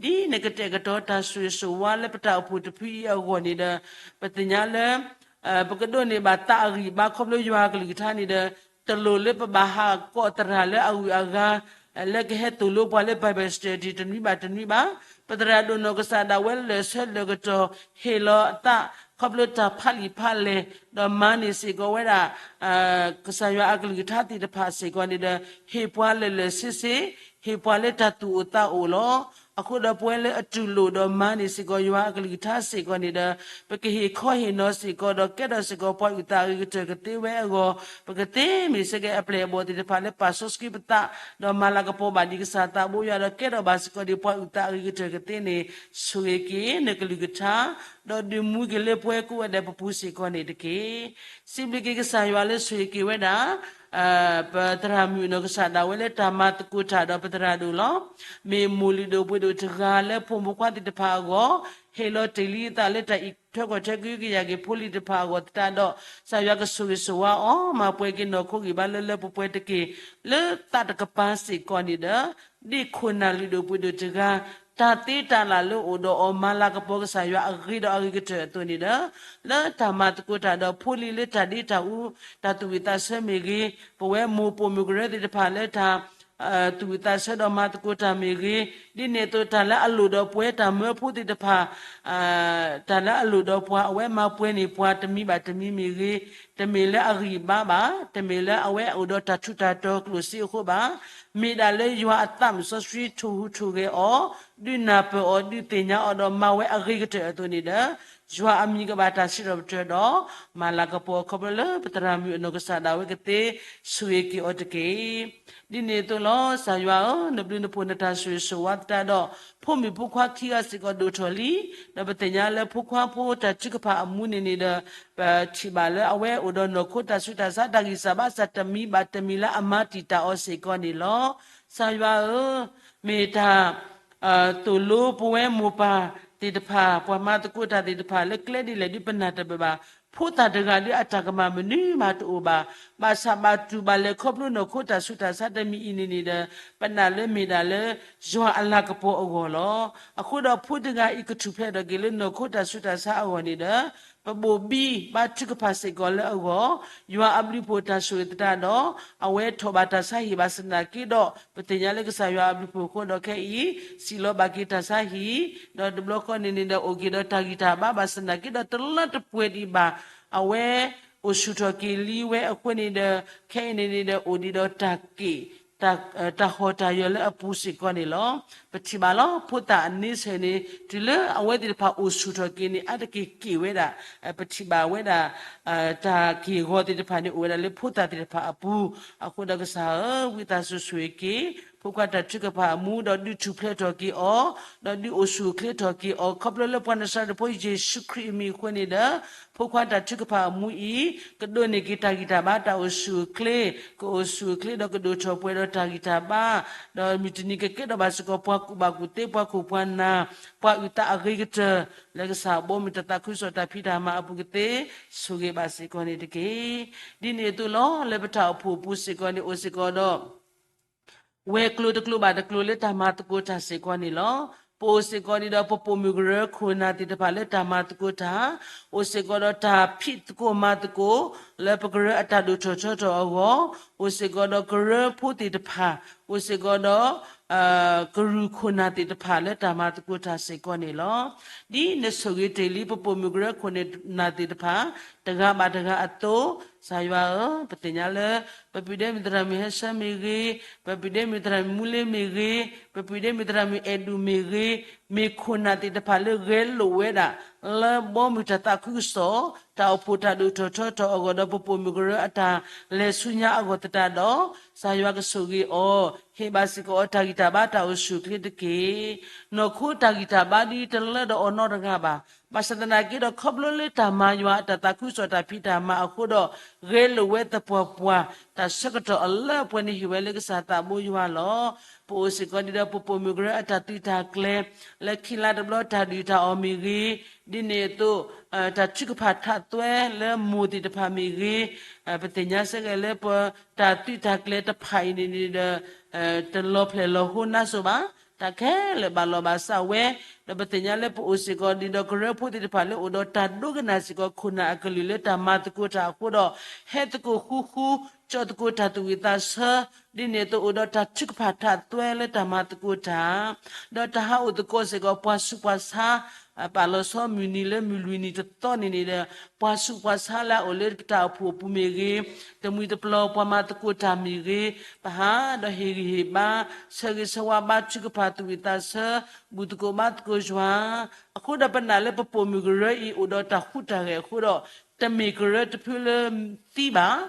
ဒ်နကတဲာ်ကတီၤတၢ်ဆိၣ်ဂ့ၤဆိၣ်ဝါလၢပတၢ်အိၣ်ဖှိၣ်တဖုအံၤအဂီၢ်န့ၣ်ဒီး ပသ့ၣ်ညါလၢ ပကဒိးန့ၢ်ဘၣ်သးအဂံၢ်ဘါခီဖျိယွၤအကလုၢ်ကထါန့ၣ်ဒီး တလိၣ်လၢပဘၣ်ဟးကိးသရၣ်လၢအဂုၤအဂၤ လၢကဟဲသိၣ်လိပှၤလၢ Bible study တနွံဘၣ်တနွံဘၣ်. ပသရၣ်ဒိၣ်နီၢ်ကစၢ်ဒၣ်ဝဲလၢာ်ဆၢလၢာ်ကတီၢ် ဟ့ၣ်လီၤအသး ခီဖျိတၢ်ဖးလံာ်ဖးလဲၢ် ဒီးမၤန့ၢ်စ့ၢ်ကီးဝဲဒၣ် ကစၢ်ယွၤအကလုၢ်ကထါသ့ၣ်တဖၣ်စ့ၢ်ကီးန့ၣ်ဒီး ဟ့ၣ်ပှၤလၢာ်လၢာ်ဆ့ဆ့, ဟ့ၣ်ပှၤလၢတၢ်သူၣ်အိၣ်သးအိၣ်လီၤ. အဃိဒီးပဝဲလၢအတူၢ်လိာ်ဒီးမၤန့ၢ်စ့ၢ်ကီးယွၤအကလုၢ်ကထါစ့ၢ်ကီးန့ၣ်ဒီး ပကဟ့ၣ်ခီဟ့ၣ်နီၤစ့ၢ်ကီးဒီးကဲထီၣ်စ့ၢ်ကီးပှၤအုၣ်သးအဂ့ၤကတၢၢ်ကသ့ဝဲအဂီၢ်, ပကသ့မ့ၢ်ဆၢကဲအပျဲၢ်အဘီၣ်သ့ၣ်တဖၣ်လၢပာ်စီဆှံပသး ဒီးမၤလၤကပီၤဘၣ်ဒံးကစၢ်သးဘိယွၤဒီး ကဲထီၣ်ဘၣ်စ့ၢ်ကီးဒံးပှၤအုၣ်သးအဂ့ၤကတၢၢ်ကသ့န့ၣ် ဆိၣ်ဂ့ၤက့ၤနကလုၢ်ကထါ ဒီးဒုးမူက့ၤလၢပှၤကိးဂၤဒဲးပပူၤစ့ၢ်ကီးန့ၣ်တက့ၢ်. စံးဘျုးက့ၤကစၢ်ယွၤလၢဆိၣ်ဂ့ၤက့ၤဝဲဒၣ် ပသရၣ်မုၣ်နီၢ်ကစၢ်ဒၣ်ဝဲလၢတၢ်မၤသကိးတၢ်ဒီးပသရၣ်ဒိၣ်လီၤ. မ့ၢ်မိၢ်လုၢ်ဒိၣ်ပှ့ၤဒိၣ်တဂၤလၢဖိမုၣ်ဖိခွါသ့ၣ်တဖၣ်အဂီၢ်, ဟ့ၣ်လီၤတ့ၢ်လံအသးလၢတၢ်အံးထွဲကွၢ်ထွဲကဟုကယာ်က့ၤဖိလံၤတဖၣ်အဂီၢ်သတးဒီး ကစၢ်ယွၤကဆိၣ်ဂ့ၤဆိၣ်ဝါအီၤ, မၤပှဲၤက့ၤနီၢ်ခိဂံၢ်ဘါလၢလၢပှဲၤပှဲၤတက့ၢ်. လၢသးတကပၤစ့ၢ်ကီးန့ၣ်ဒီး ဒ်ခိၣ်နၢ်လုၢ်ဒိၣ်ပှ့ၤဒိၣ်တဂၤ တၢ်သ့တၢ်လၢ်လၢအိၣ်ဒီးအီၤ မၤလၤကပီၤကစၢ်ယွၤအဂ့ၤဒီးအဂ့ၤကတၢၢ်အသိးန့ၣ်ဒီး လၢတၢ်မၤသကိးတၢ်ဒီးဖိလံၤလၢတၢ်ဒ့တၢ်အူ တၢ်သူၣ်ဝံၣ်သးဆၢမ့ၢ်ဂ့ၤ, ပဝဲမိၢ်ပိာ်မုၣ်ကရၢသ့ၣ်တဖၣ်လၢတၢ် သူၣ်ဝံၣ်သးဆၢဒီးမၤသကိးတၢ်မ့ၢ်ဂ့ၤ, ဒ်န့ၣ်အသိးတၢ်လၢအလိၣ်ဒီးပဝဲတၢ်မၢဖိသ့ၣ်တဖၣ် တၢ်လၢအလိၣ်ဒီးပှၤ အဝဲမၤပှဲၤန့ၢ်ပှၤတမံၤဘၣ်တမံၤမ့ၢ်ဂ့ၤ, တမ့ၢ်လၢအဂံၢ်ဘါဘၣ်, တမ့ၢ်လၢအဝဲအိၣ်ဒီးတၢ်ထူးတၢ်တီၤကျိၣ်စ့အဃိဘၣ်, မ့ၢ်ဒၣ်လၢယွၤအသးစီဆှံထိၣ်ဟူးထိၣ်ဂဲၤအီၤ, ဒုးနၢ်ပၢၢ်အီၤ, ဒုးသ့ၣ်ညါအီၤဒီးမၤဝဲအဂ့ၤကတၢၢ်အသိးန့ၣ်ဒီး ယွၤအမံၤကဘၣ်တၢ်စံးထီၣ်ပတြၢၤဒီး မၤလၤကပီၤခီဖျိလၢပသရၣ်မုၣ်အနီၢ်ကစၢ်ဒၣ်ဝဲကသ့ ဆိၣ်ဂ့ၤက့ၤအီၤတက့ၢ်. ဒ်န့ၣ်အသိးလီၤ. ကစၢ်ယွၤဧၢ, နဘျုးနဖှိၣ်နတၢ်ဆိၣ်ဂ့ၤဆိၣ်ဝါသတးဒီး ဖိမုၣ်ဖိခွါခံဂၤစ့ၢ်ကီးဒိၣ်ထီၣ်လံ, ဒီးပသ့ၣ်ညါလၢဖိခွါဖိတၢ်ထုကဖၣ်အမူန့ၣ်န့ၣ်ဒီး ပထံၣ်ဘၣ်လၢအဝဲအိၣ်ဒီးနီၢ်ခိတၢ်ဆူးတၢ်ဆါတၢ်ဂံၢ်စၢ်ဘါစၢ်တမံၤဘၣ်တမံၤလၢအမၤတံာ်တာ်အီၤစ့ၢ်ကီးန့ၣ်လီၤ. ကစၢ်ယွၤဧၢ, မ့ၢ်တၢ် သိၣ်လိပဝဲမိၢ်ပၢ်သ့ၣ်တဖၣ် ပှၤမၤသကိးတၢ်သ့ၣ်တဖၣ်လၢကျဲဒ်လဲၣ်ဒ်ပနၢ်တပၢၢ်ဘၣ်, ဖိသၣ်တဂၤဒ်အတၢ်ကမၣ်မနုၤမးတအိၣ်ဘၣ်, ဘၣ်ဆၣ်ဘၣ်တူၢ်ဘၣ်လဲၤခီဖျိနီၢ်ခိတၢ်ဆူးတၢ်ဆါတမံၤအံၤန့ၣ်န့ၣ်ဒီး ပနာ်လၢမ့ၢ်ဒၣ်လၢ ယွၤအလၤကပီၤအဂီၢ်လီၤ. အဃိဒီးဖိတဂၤအံၤကထူၣ်ဖျဲးထီၣ်က့ၤလၢနီၢ်ခိတၢ်ဆူးတၢ်ဆါအဂီၢ်န့ၣ်ဒီး ပဘိၣ်ဘံဘါထုကဖၣ်စ့ၢ်ကီးလၢအဂီၢ်, ယွၤအဘျုးဖှိၣ်တၢ်ဆိၣ်ဂ့ၤသတးဒီး အဝဲထီၣ်ဘၣ်တၢ်ဆါဟံၣ်ဘၣ်ဆၣ်သနာ်က့ဒီး ပသ့ၣ်ညါလၢကစၢ်ယွၤအဘျုးဖှိၣ်အဃိဒီးခဲအံၤ စံၣ်လီၤဘၣ်က့ၤတၢ်ဆါဟံၣ်, ဒီးတဘျီဃီန့ၣ်န့ၣ်ဒီး အိၣ်က့ၤဒီးတၢ်ဂံၢ်တၢ်ဘါဘၣ်ဆၣ်သနာ်က့ဒီး တလၢတပှဲၤဒံးဘၣ် အဝဲအိၣ်ဆူၣ်ထီၣ်က့ၤလံဝဲအဃိန့ၣ်ဒီး ခဲအံၤန့ၣ်န့ၣ်ဒီး အိၣ်ဒံးဒီးတၢ်က့ၣ် တၢ်ဟီၣ်တၢ်ယၢၤလၢအပူၤစ့ၢ်ကီးန့ၣ်လီၤ. ပထံၣ်ဘၣ်လီၤ ဖိသၣ်အန့ဆၢၣ်န့ၣ် တုၤလၢအဝဲသ့ၣ်တဖၣ်အိၣ်ဆူၣ်ထီၣ်က့ၤန့ၣ် အါတက့ၢ်က့ၣ်ဝဲဒၣ် ပထံၣ်ဘၣ်ဝဲဒၣ် တၢ်က့ၢ်ဂီၤသ့ၣ်တဖၣ်န့ၣ် အိၣ်ဝဲဒၣ်လၢဖိသၣ်သ့ၣ်တဖၣ်အပူၤ, အဃိဒီးကစၢ်ဧၢ, ဝံသးစူၤဆိၣ်ဂ့ၤက့ၤ ဖိခွါတၢ်ထုကဖၣ်အမူ ဒီးဒုးထူၣ်ဖျဲးထီၣ်က့ၤအီၤ, ဒီးဒုးအိၣ်ဆူၣ်အိၣ်ချ့ထီၣ်က့ၤအီၤ ခီဖျိလၢပှၤနၤစၤရ့းဖိယ့ၣ်ၡူးခရံာ်အမံၤအဃိန့ၣ်ဒီး ဖိခွါတၢ်ထုကဖၣ်အမူအံၤ ကဒိးန့ၢ်က့ၤတၢ်ဂံၢ်တၢ်ဘါတၢ်အိၣ်ဆူၣ်အိၣ်ချ့, ကအိၣ်ဆူၣ်အိၣ်ချ့ဒီးကဒိၣ်ထီၣ်ပှဲၤဒီးတၢ်ဂံၢ်တၢ်ဘါ, ဒီးမုၢ်တနံၤကကဲထီၣ်ဘၣ်စ့ၢ်ကီးပှၤကူၣ်ဘၣ်ကူၣ်သ့ ပှၤခိၣ်ပှၤနၢ်, ပှၤအုၣ်သးအဂ့ၤကတၢၢ် လၢကစၢ်ဘီမုၢ်တၢ်သးခုကစီၣ်တၢ်ဖံးတၢ်မၤအပူၤကသ့ ဆိၣ်ဂ့ၤဘၣ်စ့ၢ်ကီးန့ၣ်တက့ၢ်. ဒ်န့ၣ်အသိးလီၤ လၢပတၢ်အိၣ်ဖှိၣ်အပူၤစ့ၢ်ကီးန့ၣ် အိၣ်စ့ၢ်ကီးဒီး ဝဲၤကျိၤတကျိၤဘၣ်တကျိၤလၢတၢ်မၤသကိးတၢ်စ့ၢ်ကီးန့ၣ်လီၤ. ပအိၣ်စ့ၢ်ကီးဒံးဒီးပပိာ်မုၣ်ကရၢခိၣ်နၢ်သ့ၣ်တဖၣ်လၢတၢ်မၤသကိးတၢ်, အိၣ်စ့ၢ်ကီးဒီးတၢ်ဖံးသကိးမၤသကိး လၢပကရၢအတၢ်ဒိၣ်ထီၣ်ထီထီၣ်အဂီၢ်, အိၣ်စ့ၢ်ကီးဒီးကရၢဖိသ့ၣ်တဖၣ်, အိၣ်စ့ၢ်ကီးဒီး ကရူၢ်ခိၣ်နၢ်သ့ၣ်တဖၣ်လၢတၢ်မၤသကိးတၢ်စ့ၢ်ကီးန့ၣ်လီၤ. ဒ်နဆိၣ်ဂ့ၤတ့ၢ်လံပပိာ်မုၣ်ကရၢခိၣ်နၢ်သ့ၣ်တဖၣ် တဂၤဘၣ်တဂၤအသိး, ကစၢ်ယွၤဧၢ, ပသ့ၣ်ညါလၢ ပပုၢ်ဒ့မုၣ်သရၣ်မုၣ်ဟဲဆၢမ့ၢ်ဂ့ၤ, ပပုၢ်ဒ့မုၣ်သရၣ်မုၣ်မူလ့မ့ၢ်ဂ့ၤ, ပပုၢ်ဒ့မုၣ်သရၣ်မုၣ်အဲၣ်ဒူၣ်မ့ၢ်ဂ့ၤ, မ့ၢ်ခိၣ်နၢ်သ့ၣ်တဖၣ်လၢဂဲၤလိာ်ဝဲဒၣ် လၢဘီမုၢ်တၢ်သးခုကစီၣ် တၢ်အိၣ်ဖှိၣ်တၢ်ဒိၣ်ထီၣ်ထီထီၣ်အဂီၢ်ဒီး ပပိာ်မုၣ်ကရၢအတၢ်လဲၤဆူညါအဂီၢ်သတးဒီး, ကစၢ်ယွၤကဆိၣ်ဂ့ၤအီၤ, ဟ့ၣ်ဘၣ်စ့ၢ်ကီးအီၤတၢ်ဂံၢ်တၢ်ဘါတၢ်အိၣ်ဆူၣ်အိၣ်ချ့တက့ၢ်. နီၢ်ခိတၢ်ဂံၢ်တၢ်ဘါဒ်တလၢဒီးအီၤနီတဂၤဘၣ်. ဘၣ်ဆၣ်သနာ်က့ဒီး ခီဖျိလၢတၢ်မၤယွၤအတၢ်သးခုကစီၣ်တၢ်ဖံးတၢ်မၤအဃိဒီး ဂဲၤလိာ်ဝဲသပှၢ်ပှၢ် တၢ်ဆၢကတီၢ်အလၢအပှဲၤန့ၣ်ဟ့ၣ်ဝဲလၢကစၢ်သးဘိယွၤလီၤ. ပအိၣ်စ့ၢ်ကီးဒံးဒီးပပိာ်မုၣ်ကရၢအတၢ်သုးတၢ်ကျဲၤ လၢခံလါတဘျီတၢ်ဒုၣ်တၢ်အီၣ်မ့ၢ်ဂ့ၤ, ဒ်န့ၣ်အသိး တၢ်ထုကဖၣ်ထးသွဲလၢမိၢ်သ့ၣ်တဖၣ်မ့ၢ်ဂ့ၤ, ပသ့ၣ်ညါစ့ၢ်ကီးလၢပ တၢ်သုးတၢ်ကျဲၤတဖၣ်အံၤန့ၣ်န့ၣ်ဒီး တလီၤဖျဲၣ်လီၤဟိနါစိၤဘၣ်. တၢ်ခဲလၢာ်ဘၣ်လီၤဘၣ်စးဝဲ, ဒီးပသ့ၣ်ညါလၢပအိၣ်စ့ၢ်ကီးဒ်ဒီးကရၢဖိသ့ၣ်တဖၣ်လၢအိၣ်ဒီးတၢ်ဒိကနၣ်စ့ၢ်ကီးခိၣ်နၢ်အကလုၢ်လၢတၢ်မၤသကိးတၢ်အဃိဒီး ဟဲသကိးဃူဃူ ကၠီၣ်သကိးတၢ်သူၣ်ဝံၣ်သးဆၢ, ဒ်န့ၣ်အသိးအိၣ်ဒီးတၢ်ထုကဖၣ်ထးသွဲလၢတၢ်မၤသကိးတၢ်, ဒီးတၢ်ဟးအိၣ်သကိးစ့ၢ်ကီးပှၤဆူးပှၤဆါ ပာ်လီၤဆီမုၢ်နံၤလၢမုၢ်လွံၢ်နံၤတသီန့ၣ်န့ၣ်ဒီး ပှၤဆူးပှၤဆါလၢအအိၣ်လၢပတၢ်အိၣ်ဖှိၣ်အပူၤမ့ၢ်ဂ့ၤ, တမှံၤတပျီၤပှၤမၤသကိးတၢ်မ့ၢ်ဂ့ၤ, ပဟးဒီးဟ့ၣ်ဂံၢ်ဟ့ၣ်ဘါ, ဆၢဂ့ၤဆၢဝါဘါထုကဖၣ်သူၣ်ဝံၣ်သးဆၢ, ဘူၣ်သကိးဘါသကိးယွၤ, အဃိဒီးပနာ်လၢပပိာ်မုၣ်ကရၢအံၤအိၣ်ဒီးတၢ်ဟူးတၢ်ဂဲၤအဃိဒီး တမ့ၢ်ကရၢတဖုလၢသံဘၣ်,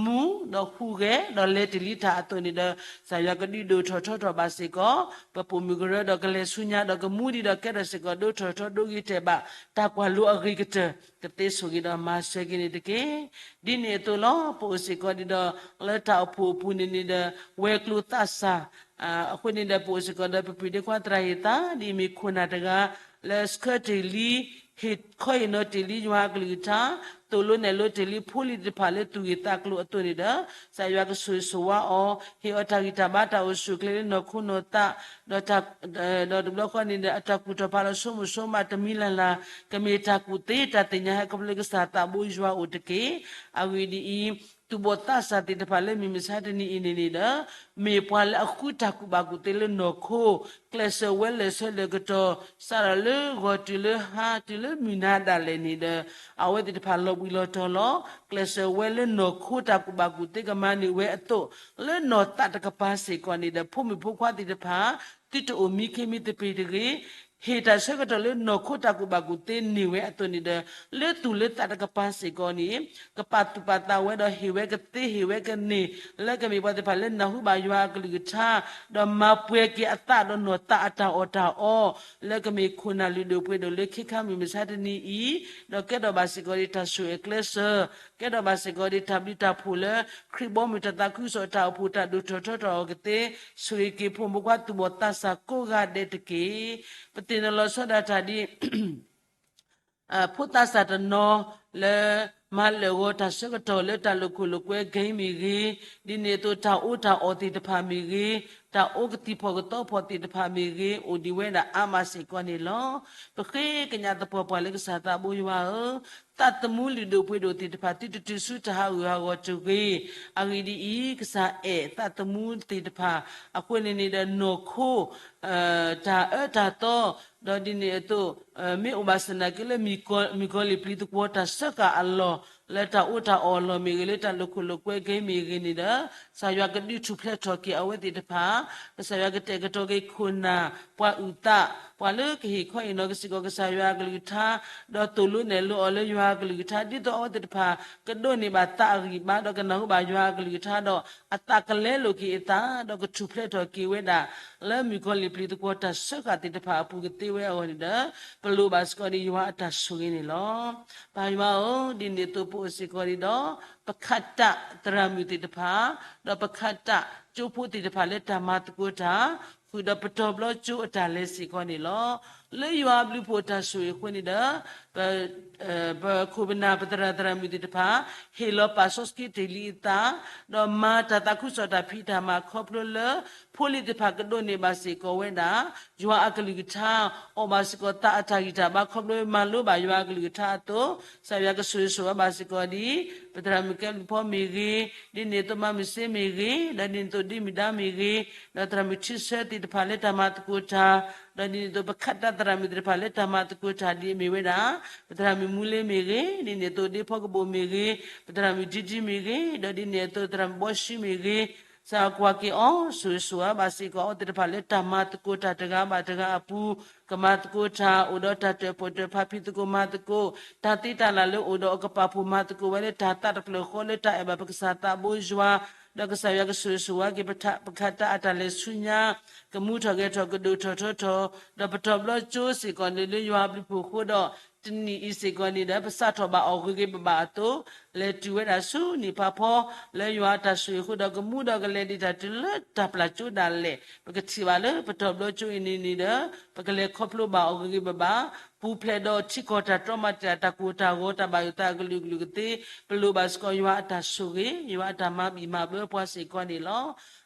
မူဒီးဟူးဂဲၤဒီးလဲၤတ့ၢ်လံတၢ်အသိးန့ၣ်ဒီး ကစၢ်ယွၤကဒုးဒိၣ်ထီၣ်ထီထီၣ်ဘၣ်စ့ၢ်ကီး ပပိာ်မုၣ်ကရၢဒီးကလဲၤဆူညါဒီးကမူဒံးဒီးကဲထီၣ်စ့ၢ်ကီးဒိၣ်ထီၣ်ထီထီၣ်ဒိဂ့ၤတဲာ်ဘၣ် တၢ်ကွၢ်လိအဂ့ၤကတၢၢ် ကသ့ဆိၣ်ဂ့ၤဒီးမၤစၢၤက့ၤန့ၣ်တက့ၢ်. ဒ်န့ၣ်အသိးလီၤ ပအိၣ်စ့ၢ်ကီးဒ်ဒီး လၢတၢ်အိၣ်ဖှိၣ်အပူၤန့ၣ်န့ၣ်ဒီး ဝဲၤကျိၤသးစၢ် အဃိန့ၣ်ဒီး ပအိၣ်စ့ၢ်ကီးဒီးပပှ့ၤဒ့ခွါသရၣ်ဟ့ၣ်သး ဒ်အမ့ၢ်ခိၣ်နၢ်တဂၤ လၢဆှၢတ့ၢ်လံ ဟ့ၣ်ခီဟ့ၣ်နီၤတ့ၢ်လံယွၤအကလုၢ်ကထါ, သိၣ်လိနဲၣ်လိတ့ၢ်လံဖိလံၤသ့ၣ်တဖၣ်လၢသူၣ်ဂ့ၤသးကျိၤအသိးန့ၣ်ဒီး ကစၢ်ယွၤကဆိၣ်ဂ့ၤဆိၣ်ဝါအီၤ, ဟ့ၣ်အီၤတၢ်ဂံၢ်တၢ်ဘါတၢ်အိၣ်ဆူၣ်အိၣ်ချ့လၢနီၢ်ခိနီၢ်သး, ဒီး ဒီးတဘျီဃီန့ၣ်ဒီး အတၢ်ကူၣ်ထီၣ်ဖးလီၤဆိကမိၣ်ဆိကမးတမံၤလၢ်လၢ်, ကမ့ၢ်တၢ်ကူၣ်သ့တၢ်သ့ၣ်ညါဟဲခီဖျိလၢကစၢ်သးဘိယွၤအိၣ်တက့ၢ်. အဂ့ၢ်ဒ်အံၤ, သူၣ်ဘီၣ်သးစၢ်သ့ၣ်တဖၣ်လၢမုၢ်မဆါတနံၤအံၤန့ၣ်န့ၣ်ဒီး မ့ၢ်ပှၤလၢအဃုတၢ်ကူၣ်ဘၣ်ကူၣ်သ့လၢနီၢ်ခိ, ကျဲးစၢးဝဲလၢာ်ဆၢလၢာ်ကတီၢ် စးထီၣ်လၢဂီၤတုၤလၢဟါတုၤလၢမုၢ်နၤဒၣ်လဲာ်န့ၣ်ဒီး အဝဲသ့ၣ်တဖၣ်လီၤဘှံးလီၤတီၤလီၤ. ကျဲးစၢးဝဲလၢနီၢ်ခိတၢ်ကူၣ်ဘၣ်ကူၣ်သ့ကမၤန့ၢ်ဝဲအသိး, လၢနီၢ်သးတကပၤစ့ၢ်ကီးန့ၣ်ဒီး ဖိမုၣ်ဖိခွါသ့ၣ်တဖၣ် သုတအိၣ်မံခ့မံသပ့ၤတဂ့ၤ, ဟ့ၣ်တၢ်ဆၢကတီၢ်လၢနီၢ်ခိတၢ်ကူၣ်ဘၣ်ကူၣ်သ့န့ၢ်ဝဲအသိးန့ၣ်ဒီး လၢသူၣ်လၢသးတကပၤစ့ၢ်ကီးန့ၣ် ကပာ်သူၣ်ပာ်သးဝဲဒီးဟ့ၣ်ဝဲကသ့ဟ့ၣ်ဝဲကန့ၢ် လၢကမ့ၢ်ပှၤသ့ၣ်တဖၣ်လၢနၢ်ဟူဘၣ်ယွၤအကလုၢ်ကထါ, ဒီးမၤပှဲၤက့ၤအသးဒီးနီၢ်သးအတၢ်အီၣ်တၢ်အီ, လၢကမ့ၢ်ခိၣ်နၢ်လုၢ်ဒိၣ်ပှ့ၤဒိၣ်လၢခ့ခါမုၢ်မဆါတနံၤအံၤ, ဒီးကဲထီၣ်ဘၣ်စ့ၢ်ကီးဒ်တၢ်ဆိၣ်ဂ့ၤကျဲးစၢး, ကဲထီၣ်ဘၣ်စ့ၢ်ကီးဒ်တၢ်ဘျုးတၢ်ဖှိၣ်လၢ ခရံာ်ဘီမုၢ်တၢ်သးခုကစီၣ်တၢ်အိၣ်ဖှိၣ်တၢ်ဒိၣ်ထီၣ်ထီထီၣ်အီၤကသ့, ဆိၣ်ဂ့ၤက့ၤဖိမုၣ်ဖိခွါသူၣ်ဘီၣ်သးစၢ်ကိးဂၤဒဲးတက့ၢ်. ပသ့ၣ်နီၣ်လီၤဆီဒၣ်တၢ်ဒ် ဖိသးစၢ်တနီၤလၢ မၤလၢာ်ဂီၤတၢ်ဆၢကတီၢ်လၢတၢ်လိာ်ခိၣ်လိာ်ကွဲကဲမ့ၢ်ဂ့ၤ, ဒ်န့ၣ်အသိးတၢ်အီၣ်တၢ်အီသ့ၣ်တဖၣ်မ့ၢ်ဂ့ၤ, တၢ်အိၣ်ကသံၣ်ဖီၣ်ကသီဖီၣ်သ့ၣ်တဖၣ်မ့ၢ်ဂ့ၤ, အိၣ်ဒံးဝဲဒၣ်အါမးစ့ၢ်ကီးန့ၣ်လီၤ. ပဃ့ကညးသပှၢ်ပှၢ်လၢကစၢ်သးဘိယွၤဧၢ, သးသမူလုၢ်ဒိၣ်ပှ့ၤဒိၣ်သ့ၣ်တဖၣ် သုတတုၤဆူတၢ်ဟးဂူာ်ဟးဂီၤတဂ့ၤ. အဂ့ၢ်ဒ်အံၤ, ကစၢ်အဲၣ်သးသမူသ့ၣ်တဖၣ် အဃိန့ၣ်န့ၣ်ဒီးနီၢ်ခိ တၢ်အၢတၢ်သီ, ဒီးဒ်န့ၣ်အသိး မ့ၢ်အိၣ်ဘၣ်စ့ၢ်နာ်က့လၢ မုၣ်ကီၤလံၢ်ပျံၤသကွီၤတၢ်စၢဃာ်အလီၢ်, လၢတၢ်အီၣ်တၢ်အီအလီၢ်မ့ၢ်ဂ့ၤ, လၢတၢ်လိာ်ခိၣ်လိာ်ကွဲကဲမ့ၢ်ဂ့ၤန့ၣ်ဒီး ကစၢ်ယွၤကဒုးထူၣ်ဖျဲးထီၣ်က့ၤအဝဲသ့ၣ်တဖၣ်, ကစၢ်ယွၤကတဲာ်ကတီၤက့ၤခိၣ်နၢ်, ပှၤအုၣ်သး, ပှၤလၢကဟ့ၣ်ခီဟ့ၣ်နီၤက့ၤစ့ၢ်ကီးကစၢ်ယွၤအကလုၢ်ကထါ, ဒီးသိၣ်လိနဲၣ်လိအီၤလၢယွၤအကလုၢ်ကထါ, ဒ်သိးအဝဲသ့ၣ်တဖၣ် ကဒိးန့ၢ်ဘၣ်သးအဂံၢ်ဘါ, ဒီးကနၢ်ဟူဘၣ်ယွၤအကလုၢ်ကထါဒီး အသးကလဲလိာ်က့ၤအသး, ဒီးကထူၣ်ဖျဲးထီၣ်က့ၤဝဲဒၣ် လၢမုၣ်ကီၤလံၢ်ပျံၤသကွီၤတၢ်စၢဃာ်သ့ၣ်တဖၣ်အပူၤကသ့ဝဲအဂီၢ်န့ၣ်ဒီး ပလိၣ်ဘၣ်စ့ၢ်ကီးန့ၣ်ယွၤအတၢ်ဆိၣ်ဂ့ၤန့ၣ်လီၤ. ပၢ်ယွၤဧၢ, ဒ်န့ၣ်အသိးပအိၣ်စ့ၢ်ကီးန့ၣ်ဒီး ပခးတၢ်သရၣ်မုၣ်သ့ၣ်တဖၣ်, ဒီးပခးတၢ်ကၠိဖိသ့ၣ်တဖၣ်လၢတၢ်မၤသကိးတၢ်, ဃုာ်ဒီးပတီၢ်ဘျီကၠိအတၢ်လဲၤစ့ၢ်ကီးန့ၣ်လီၤ. လၢယွၤအဘျုးဖှိၣ်တၢ်ဆိၣ်ဂ့ၤအဃိန့ၣ်ဒီး ပ ပခိၣ်ပနၢ်ပသရၣ်သရၣ်မုၣ်သ့ၣ်တဖၣ် ဟ့ၣ်လီၤပာ်စီဆှံတ့ၢ်လံအသး, ဒီးမၤတၢ်သးခုကစီၣ်တၢ်ဖံးတၢ်မၤခီဖျိလၢ ဖိလံၤသ့ၣ်တဖၣ်ကဒိးန့ၢ်ဘၣ်စ့ၢ်ကီးဝဲဒၣ် ယွၤအကလုၢ်ကထါ, အီၣ်ဘၣ်စ့ၢ်ကီးသးအတၢ်ဂံၢ်တၢ်ဘါခီဖျိမၤလိဘၣ်ယွၤအကလုၢ်ကထါအသိး, ကစၢ်ယွၤကဆိၣ်ဂ့ၤဆိၣ်ဝါဘၣ်စ့ၢ်ကီးဒ် ပသရၣ်မုၣ်ကဲဘျုးဖီမ့ၢ်ဂ့ၤ, ဒ်န့ၣ်အသိးမါမုၢ်စ့မ့ၢ်ဂ့ၤ, ဒီးဒ်န့ၣ်အသိးဒ်မုၢ်ဒါမ့ၢ်ဂ့ၤ, ဒီးသရၣ်မုၣ်ထံဆၢသ့ၣ်တဖၣ်လၢတၢ်မၤသကိးတၢ်, ဒီးဒ်န့ၣ်အသိးပခးတၢ်သရၣ်မုၣ်သ့ၣ်တဖၣ်လၢတၢ်မၤသကိးတၢ်ဒ်အမ့ၢ်ဝဲဒၣ် ပသရၣ်မုၣ်မူလ့မ့ၢ်ဂ့ၤ, ဒ်န့ၣ်အသိးဒ့ဖီကဘိၣ်မ့ၢ်ဂ့ၤ, ပသရၣ်မုၣ်ဒံဒံမ့ၢ်ဂ့ၤ, ဒီးဒ်န့ၣ်အသိးသရၣ်မုၣ်ဘီၡံမ့ၢ်ဂ့ၤ, ကစၢ်ကွၢ်က့ၤအီၤ ဆိၣ်ဂ့ၤဆိၣ်ဝါဘၣ်စ့ၢ်ကီးအဝဲသ့ၣ်တဖၣ်လၢတၢ်မၤသကိးတၢ်တဂၤဘၣ်တဂၤအပူၤ, ကမၤသကိးတၢ် အိၣ်ဒီးတၢ်တၢၣ်ပီၣ်တၢၣ်ဖးဖံးသကိးမၤသကိး, တၢ်သ့တၢ်လၢ်လၢအိၣ်ဒီးအကပာ်ဖှိၣ်မၤသကိးဝဲလၢတၢ်သးတဖျၢၣ်ဃီလၢတၢ်အဲၣ်ဘၣ်ပကစၢ်သးဘိယွၤ, ဒီးကစၢ်ယွၤကဆိၣ်ဂ့ၤဆိၣ်ဝါက့ၤ ပခးတၢ်အတၢ်လဲၤဆူညါ, ကမူထီၣ်ဂဲၤထီၣ်ကဒိၣ်ထီၣ်ထီထီၣ်, ဒီးပတီၢ်ဘျီကၠိစ့ၢ်ကီးန့ၣ်လၢယွၤအဘျုးဖှိၣ်အဃိဒီး တနံၣ်အံၤစ့ၢ်ကီးန့ၣ်ဒီး ပစးထီၣ်ဘၣ်အီၤဂ့ၤဂ့ၤဘၣ်ဘၣ်အသိး, လဲၤတုၤဝဲဒၣ်ဆူနံၣ်ဖးဖီ လၢယွၤအတၢ်ဆိၣ်ဂ့ၤအဃိဒီး ကမူဒီးကလဲၤဒံးတၢ်တုၤလၢတၢ်ပျၢ်ကၠိဒၣ်လဲာ်, ပကထံၣ်ဘၣ်လၢပတီၢ်ဘျီကၠိအံၤန့ၣ်န့ၣ်ဒီး ပကလဲၤခီဖျိဘၣ်အီၤဂ့ၤဂ့ၤဘၣ်ဘၣ်, ပူၤဖျဲးဒီးထံကီၢ်တၢ်တြီမၤတၢ် တၢ်ကိၢ်တၢ်ဂီၤ တၢ်ဘၣ်ယိၣ်သးအကလုာ်ကလုာ်ကသ့, ပလိၣ်ဘၣ်စ့ၢ်ကီးယွၤအတၢ်ဆိၣ်ဂ့ၤ, ယွၤအတၢ်မၤဘံၣ်မၤဘၢပှၤစ့ၢ်ကီးန့ၣ်လီၤ.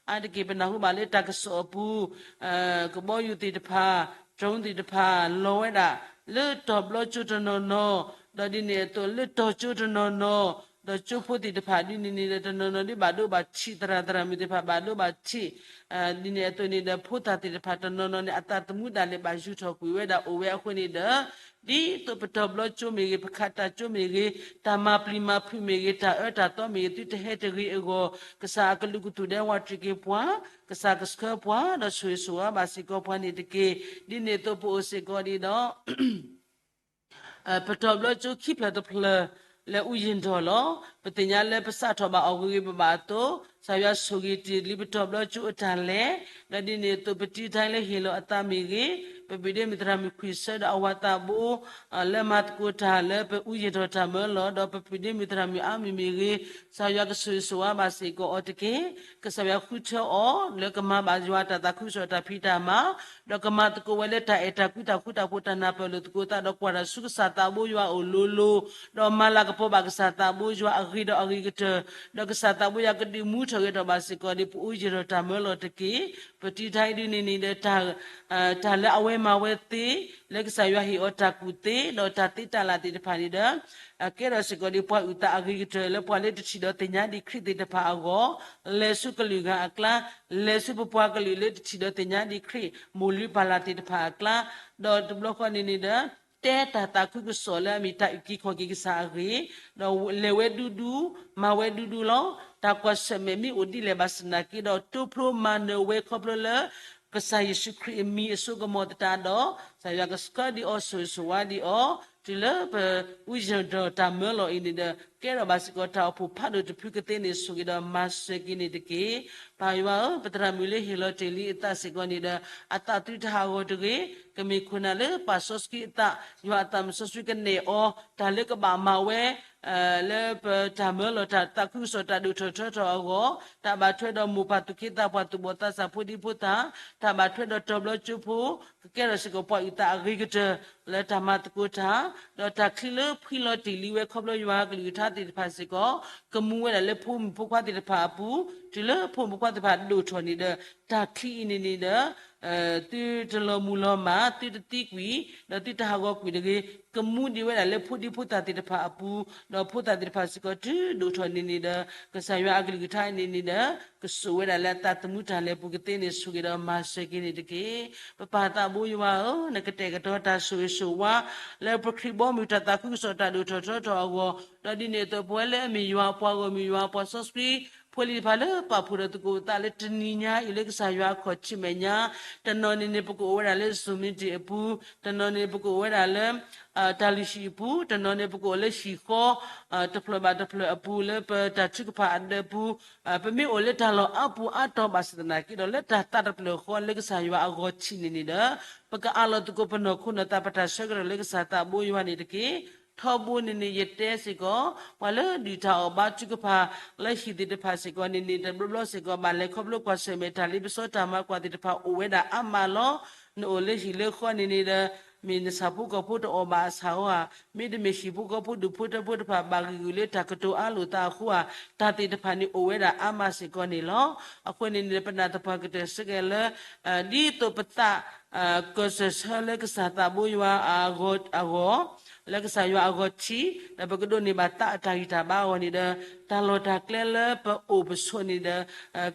အါတက့ၢ်ပနၢ်ဟူဘၣ်လၢတၢ်ကစီၣ်အပူၤ, ကဘီယူၤသ့ၣ်တဖၣ်, drone သ့ၣ်တဖၣ် လီၤဝဲဒၣ် လၢတီၤဘျီကၠိတနီၤနီၤ, ဒီးဒ်န့ၣ်အသိးလၢတီၤကၠိတနီၤနီၤ, ဒီးကၠိဖိသ့ၣ်တဖၣ်ဒ်န့ၣ်န့ၣ်ဒီး တနီၤနီၤဒ်ဘၣ်ဒိဘၣ်ထံး သရၣ်သရၣ်မုၣ်သ့ၣ်တဖၣ်ဘၣ်ဒိဘၣ်ထံး, ဒ်န့ၣ်အသိးန့ၣ်ဒီး ဖိသၣ်သ့ၣ်တဖၣ်တနီၤနီၤန့ၣ် အသးသမူဒၣ်လဲာ်ဘၣ်ယူၤထီၣ်ကွံာ်ဝဲဒၣ်အိၣ်ဝဲအဃိန့ၣ်ဒီး ဒ်သိးပတီၤဘျီကၠိမ့ၢ်ဂ့ၤ, ပခးတၢ်ကၠိမ့ၢ်ဂ့ၤ, တၢ်မၤပျံၤမၤဖုးမ့ၢ်ဂ့ၤ, တၢ်အၢတၢ်သီမ့ၢ်ဂ့ၤ, သုတဟဲတဂ့ၤအဂီၢ်, ကစၢ်အကလုၢ်ကထူၣ်ဒဲးဝးတံၢ်က့ၤပှၤ, ကစၢ်ကဆှၢပှၤ, ဒီးဆိၣ်ဂ့ၤဆိၣ်ဝါဘၣ်စ့ၢ်ကီးပှၤန့ၣ်တက့ၢ်. ဒ်န့ၣ်အသိးပအိၣ်စ့ၢ်ကီးဒ်ဒီး ပတီၤဘျီကၠိခံဖျၢၣ်တဖျၢၣ် လၢအူယံၤဒီးလီၤ. ပသ့ၣ်ညါလၢပစးထီၣ်ဘၣ်အီၤဂ့ၤဂ့ၤဘၣ်ဘၣ်အသိး, ကစၢ်ယွၤဆိၣ်ဂ့ၤတ့ၢ်လံပတီၤဘျီကၠိအတၢ်လဲၤ, ဒီးဒ်န့ၣ်အသိးပတံၤတၢ်လၢဟ့ၣ်လီၤအသးမ့ၢ်ဂ့ၤ, ပပုၢ်ဒ့မုၣ်သရၣ်မုၣ်ခွံဆၢဒီးအဝၤသးဘိ လၢမၤသကိးတၢ်လၢပအူယံၤဒီးတၢ်မၢလီၤ, ဒီးပပုၢ်ဒ့မုၣ်သရၣ်မုၣ်အါမံၤမ့ၢ်ဂ့ၤ, ကစၢ်ယွၤကဆိၣ်ဂ့ၤဆိၣ်ဝါဘၣ်စ့ၢ်ကီးအီၤတက့ၢ်. ကစၢ်ယွၤဃုထၢအီၤ လၢကမၤဘၣ်ယွၤတၢ်သးခုကစီၣ်တၢ်ဖံးတၢ်မၤ, ဒီးကမၤသကိးဝဲလၢတၢ်အဲၣ်တၢ်ကွံတၢ်ဃူတၢ်ဖိးတၢ်နၢ်ပၢၢ်လိာ်သကိးသး ဒီးကွၢ်တၢ်ဆူကစၢ်သးဘိယွၤအအိၣ်လိၤလိၤ, ဒီးမၤလၤကပီၤဘၣ်ကစၢ်သးဘိယွၤအဂ့ၤဒီးအဂ့ၤကတၢၢ်, ဒီးကစၢ်သးဘိယွၤကဒုးမူထီၣ်ဂဲၤထီၣ်ဘၣ်စ့ၢ်ကီးဒီးပအိၣ်ယံၤဒီးတၢ်မၢလီၤတက့ၢ်. ပတံၤတၢ်အံၤဒ်န့ၣ်န့ၣ်ဒီး တၢ်လၢအဝဲမၤဝဲသ့, လၢကစၢ်ယွၤဟ့ၣ်အီၤတၢ်ကူၣ်သ့ ဒီးတၢ်သ့တၢ်လၢ်သ့ၣ်တဖၣ်န့ၣ်ဒီး ကဲထီၣ်စ့ၢ်ကီးဒ်ပှၤအုၣ်သးအဂ့ၤကတၢၢ် လၢပှၤလၢတထံၣ်ဒီးသ့ၣ်ညါဒံးခရံာ်သ့ၣ်တဖၣ်အဂီၢ်, လဲၤဆူကလုာ်ဂၤအကျါ, လဲၤဆူပပှၤကလုာ်လၢတထံၣ်ဒီးသ့ၣ်ညါဒံးခရံာ် မိၢ်လုၢ်ပၢ်လၢ်သ့ၣ်တဖၣ်အကျါ, ဒီးတဘျီဃီန့ၣ်န့ၣ်ဒီး တဲတၢ်သးခုကစီၣ်လၢအမ့ၢ်တၢ်အုၣ်က့ၤခီၣ်က့ၤကစၢ်အဂ့ၢ်, ဒီးလဲၤဝဲဒူဒူ, မၤဝဲဒူဒူလီၤ. တၢ်ကွၢ်ဆၢၣ်မဲာ်မ့ၢ်အိၣ်ဒ်လဲၣ်ဘၣ်ဆၣ်သနာ်က့ဒီး တိဖျိမၤနၢၤဝဲခီဖျိလၢ ကစၢ်ယ့ၣ်ၡူးခရံာ်အမံၤအစိကမီၤသတးဒီး ကစၢ်ယွၤကဆှၢဒံးအီၤ ဆိၣ်ဂ့ၤဆိၣ်ဝါဒံးအီၤ, တုၤလၢပအူယံၤဒီးတၢ်မၢလီၤအံၤန့ၣ်ဒီး ကဲထီၣ်ဘၣ်စ့ၢ်ကီးတၢ်အိၣ်ဖှိၣ်ဖးဒိၣ်တဖုကသ့န့ၣ် ဆိၣ်ဂ့ၤဒီးမၤစၢၤက့ၤန့ၣ်တက့ၢ်. ပၢ်ယွၤဧၢ, ပသရၣ်မုၣ်လၢဟ့ၣ်လီၤတ့ၢ်လံအသးစ့ၢ်ကီးန့ၣ်ဒီး အသးသုတဟးဂီၤတဂ့ၤ, ကမ့ၢ်ခိၣ်နၢ်လၢပာ်စီဆှံအသး, ယွၤအသးမုၣ်စီဆှံကနဲၣ်အီၤ, တၢ်လၢကဘၣ်မၤဝဲ လၢပတၢ်မၢလီၤတၢ်သးခုကစီၣ်တၢ်ဒိၣ်ထီၣ်ထီထီၣ်အဂီၢ်, တၢ်ဘၣ်ထွဲဒီးမိၢ်ပၢ်သူၣ်က့သးပှၢ်သူၣ်ဘီၣ်သးစၢ်ဖိဒံဖိသၣ်, တၢ်ဘၣ်ထွဲဒီးတီၤဘျီကၠိဖိ, ကကဲထီၣ်စ့ၢ်ကီးပှၤအုၣ်သးအဂ့ၤကတၢၢ် လၢတၢ်မၤသကိးတၢ်, ဒီးတၢ်ချံလၢဖှံလီၤတ့ၢ်လံဝဲခီဖျိယွၤအကလုၢ်ကထါသ့ၣ်တဖၣ်စ့ၢ်ကီး, ကမူဝဲဒၣ်လၢဖိမုၣ်ဖိခွါသ့ၣ်တဖၣ်အပူၤ, တုၤလၢဖိမုၣ်ဖိခွါသ့ၣ်တဖၣ်ဒိၣ်ထီၣ်န့ၣ်ဒီး တၢ်ချံအံၤန့ၣ်န့ၣ်ဒီး သုတလီၤမုၢ်လီၤမၢ်, သုတသံကွံာ်, ဒီးသုတဟးဂီၤကွံာ်တဂ့ၤ, ကမူဒံးဝဲဒၣ်လၢဖိဒံဖိသၣ်သ့ၣ်တဖၣ်အပူၤ, ဒီးဖိသၣ်သ့ၣ်တဖၣ်စ့ၢ်ကီးတုၤဒိၣ်ထီၣ်န့ၣ်န့ၣ်ဒီး ကစၢ်ယွၤအကလုၢ်ကထါအံၤန့ၣ်န့ၣ်ဒီး ကစိာ်ဝဲဒၣ်လၢအသးသမူတၢ်လဲၤပူၤကသ့န့ၣ် ဆိၣ်ဂ့ၤဒီးမၤစၢၤက့ၤန့ၣ်တက့ၢ်. ပပၢ်သးဘိယွၤဧၢ, နကတဲာ်ကတီၤတၢ်ဆိၣ်ဂ့ၤဆိၣ်ဝါ လၢပခရံာ်ဘီမုၢ်တၢ်သးခုကစီၣ်တၢ်ဒိၣ်ထီၣ်ထီထီၣ်အဂီၢ်, ဒီးဒ်န့ၣ်အသိးပဝဲလၢအမ့ၢ်ယွၤအပှၤဂီၢ်မုၢ်ယွၤအပှၤစီဆှံ ဖိလံၤတဖၣ်လၢပာ်ဖှိၣ်ဒီးသကိးသးလၢတနံၤညါအံၤလၢကစၢ်ယွၤအခီၣ်ထံးမဲာ်ညါ, တနီၤန့ၣ်န့ၣ် ပကအိၣ်ဝဲဒၣ်လၢ Zoom meeting အပူၤ, တနီၤန့ၣ် ပကအိၣ်ဝဲဒၣ်လၢ တၢ်လုၢ်ဟံၣ်အပူၤ, တနီၤန့ၣ် ပကအိၣ်လၢဟံၣ်ဃီ တဖျၢၣ်ဘၣ်တဖျၢၣ်အပူၤ လၢပတၢ်ထုကဖၣ်အဒၢးပူၤ, ပမ့ၢ်အိၣ်လၢတၢ်လီၢ်အါပူၤအါတီၤဘၣ်ဆၣ်သနာ်က့ဒီး လၢတၢ်သးတဖျၢၣ်ဃီလၢကစၢ်ယွၤအဂီၤထံးန့ၣ်န့ၣ်ဒီး ပကအးလီၤသကိးပနီၢ်ခိနီၢ်သး ပတၢ်ဆၢကတီၢ်လၢကစၢ်သးဘိယွၤန့ၣ်တက့ၢ်. ထီဘိန့ၣ်န့ၣ် ယတဲစ့ၢ်ကီး ပှၤလၢဒုၣ်တၢ်အီၣ်ဘါထုကဖၣ် လၢဟံၣ်သ့ၣ်တဖၣ်စ့ၢ်ကီးန့ၣ်န့ၣ် တဘျီဘျီစ့ၢ်ကီး ဘၣ်လဲၤခီဖျိကွၢ်ဆၢၣ်မဲာ်တၢ်လ့ပစီတၢ်မၤကွၢ်သ့ၣ်တဖၣ်အိၣ်ဝဲဒၣ်အါမးလီၤ. နအိၣ်လၢဟံၣ်လၢဃီန့ၣ်န့ၣ်ဒီး မ့ၢ်နဆၣ်ဖိကီၢ်ဖိတအီၣ်ဘၣ်အဆၣ်ဧါ, မ့တမ့ၢ်ဟံၣ်ဖိဃီဖိဒူၣ်ဖိထၢဖိတဖၣ် ဘၣ်ဂံာ်ဂူာ်လၢတၢ်ကတိၤအါလိာ်သးအဃိဧါ, တၢ်သ့ၣ်တဖၣ်န့ၣ်အိၣ်ဝဲဒၣ်အါမးစ့ၢ်ကီးန့ၣ်လီၤ. အဃိန့ၣ်န့ၣ် ပနာ်သပှၢ်ကတၢၢ်စ့ၢ်ကီးလၢ ဒ်သိးပသး ကစၢၢ်ဆၢလၢကစၢ်သးဘိယွၤအဂီၢ်, လၢကစၢ်ယွၤအဂီၢ်ထံး ဒီးပကဒိးန့ၢ်ဘၣ်သးအတၢ်ဂံၢ်တၢ်ဘါအဂီၢ်န့ၣ်ဒီး တၢ်လီၢ်တၢ်ကျဲလၢပအိၣ်ပဆိးန့ၣ်ဒီး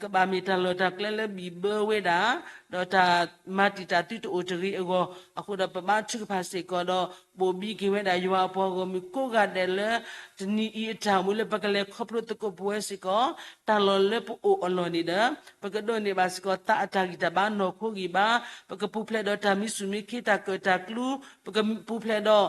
ကဘၣ်မ့ၢ်တၢ်လီၢ်တၢ်ကျဲလၢဘံၣ်ဘၢဝဲဒၣ် ဒီးတၢ်မၤတံာ်တာ်သုတအိၣ်တဂ့ၤအဂီၢ်, အဃိဒီးပဘါထုကဖၣ်စ့ၢ်ကီးဒီး ဘိၣ်ဘံက့ၤဝဲဒၣ်ယွၤအပှၤဂီၢ်မုၢ်ကိးဂၤဒဲးလၢ တနံၤအံၤအတၢ်မူလၢပကလဲၤခီဖျိသကိးပဝဲစ့ၢ်ကီး တၢ်လီၢ်လၢပအိၣ်အလီၢ်န့ၣ်ဒီး ပကဒိးန့ၢ်ဘၣ်စ့ၢ်ကီးသးအတၢ်ဂံၢ်တၢ်ဘါနီၢ်ခိဂံၢ်ဘါ, ပကပူၤဖျဲးဒီးတၢ်မံဆူၣ်မံခ့ တၢ်ကၢၣ်တၢ်ကျူ, ပကပူၤဖျဲးဒီး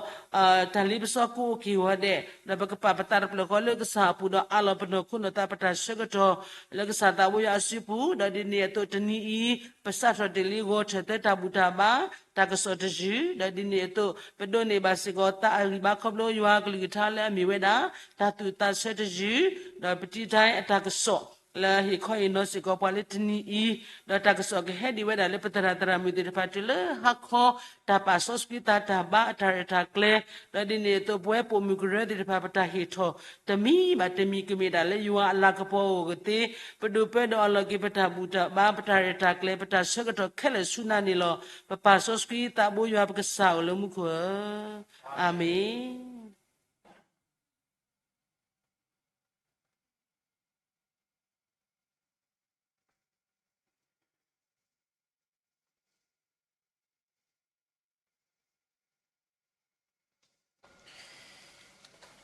တၢ်လ့ပစီကိးအိၣ်က့ၤဂီၤဒဲး, ဒီးပကပာ်ပသးတဖျၢၣ်ဃီလၢကစၢ်အပူၤဒီးအးလီၤပနီၢ်ခိနီၢ်သးပတၢ်ဆၢကတီၢ် လၢကစၢ်သးဘိယွၤအစုပူၤ, ဒီးဒ်န့ၣ်အသိးတနံၤအံၤ ပစးထီၣ်တ့ၢ်လံဂီၤထၢၣ်သၢတၢ်ဘူၣ်တၢ်ဘါ တၢ်ကစီၣ်တယုၢ်, ဒီးဒ်န့ၣ်အသိး ပဒိးန့ၢ်ဘၣ်စ့ၢ်ကီးသးအဂံၢ်ဘါခီဖျိယွၤကလုၢ်ကထါလၢအမ့ၢ်ဝဲဒၣ် တၢ်သူၣ်သးဆၢတယုၢ်, ဒီးပတံၤတၢ်အတၢ်ကစီၣ် လၢဟ့ၣ်ခီဟ့ၣ်နီၤစ့ၢ်ကီးပှၤလၢတနံၤအံၤ, ဒီးတၢ်ကစီၣ်ကဟဲဒံးဝဲဒၣ်လၢပသရၣ်သရၣ်မုၣ်သ့ၣ်တဖၣ်တုၤလၢဟါခီ, တၢ်ပာ်စီဆှံသးတၢ်ဘါအတၢ်ရဲၣ်တၢ်ကျဲၤ, ဒီးဒ်န့ၣ်အသိးပဝဲပိာ်မုၣ်ကရၢသ့ၣ်တဖၣ် ပတၢ်ဟ့ၣ်ထီၣ် တမံၤဘၣ်တမံၤကမ့ၢ်ဒၣ်လၢယွၤအလၤကပီၤအဂီၢ်ကသ့, ပဒိၣ်ပၢဒီးအလီၢ်က့ၤပတၢ်ဘူၣ်တၢ်ဘါ ပတၢ်ရဲၣ်တၢ်ကျဲၤ ပတၢ်ဆၢကတီၢ်ခဲလၢာ်ဆူနၤန့ၣ်လီၤ. ပပာ်စီဆှံသးဘိယွၤပကစၢ်အိၣ်လၢမူခိၣ်ဧၢ, အၤမ့ၣ်.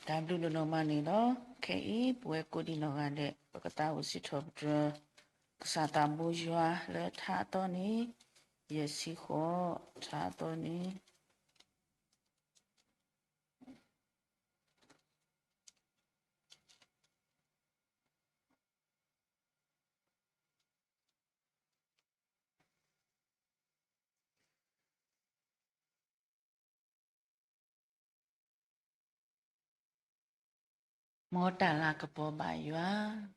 တၢ်ဘျုးဒိၣ်နီၢ်မးန့ၣ်လီၤ. ခဲအံၤ ပဝဲကိးဒံနီၢ်ဂၤဒဲး ပကသးအိၣ်စံးထီၣ်ပတြၢၤ ကစၢ်သးဘိယွၤလၢထါအသီန့ၣ်, ယဲၢ်ဆံဃိး, ထါအသီန့ၣ် မ်တၢ်လၤကပီၤဘၣ်ယွၤ.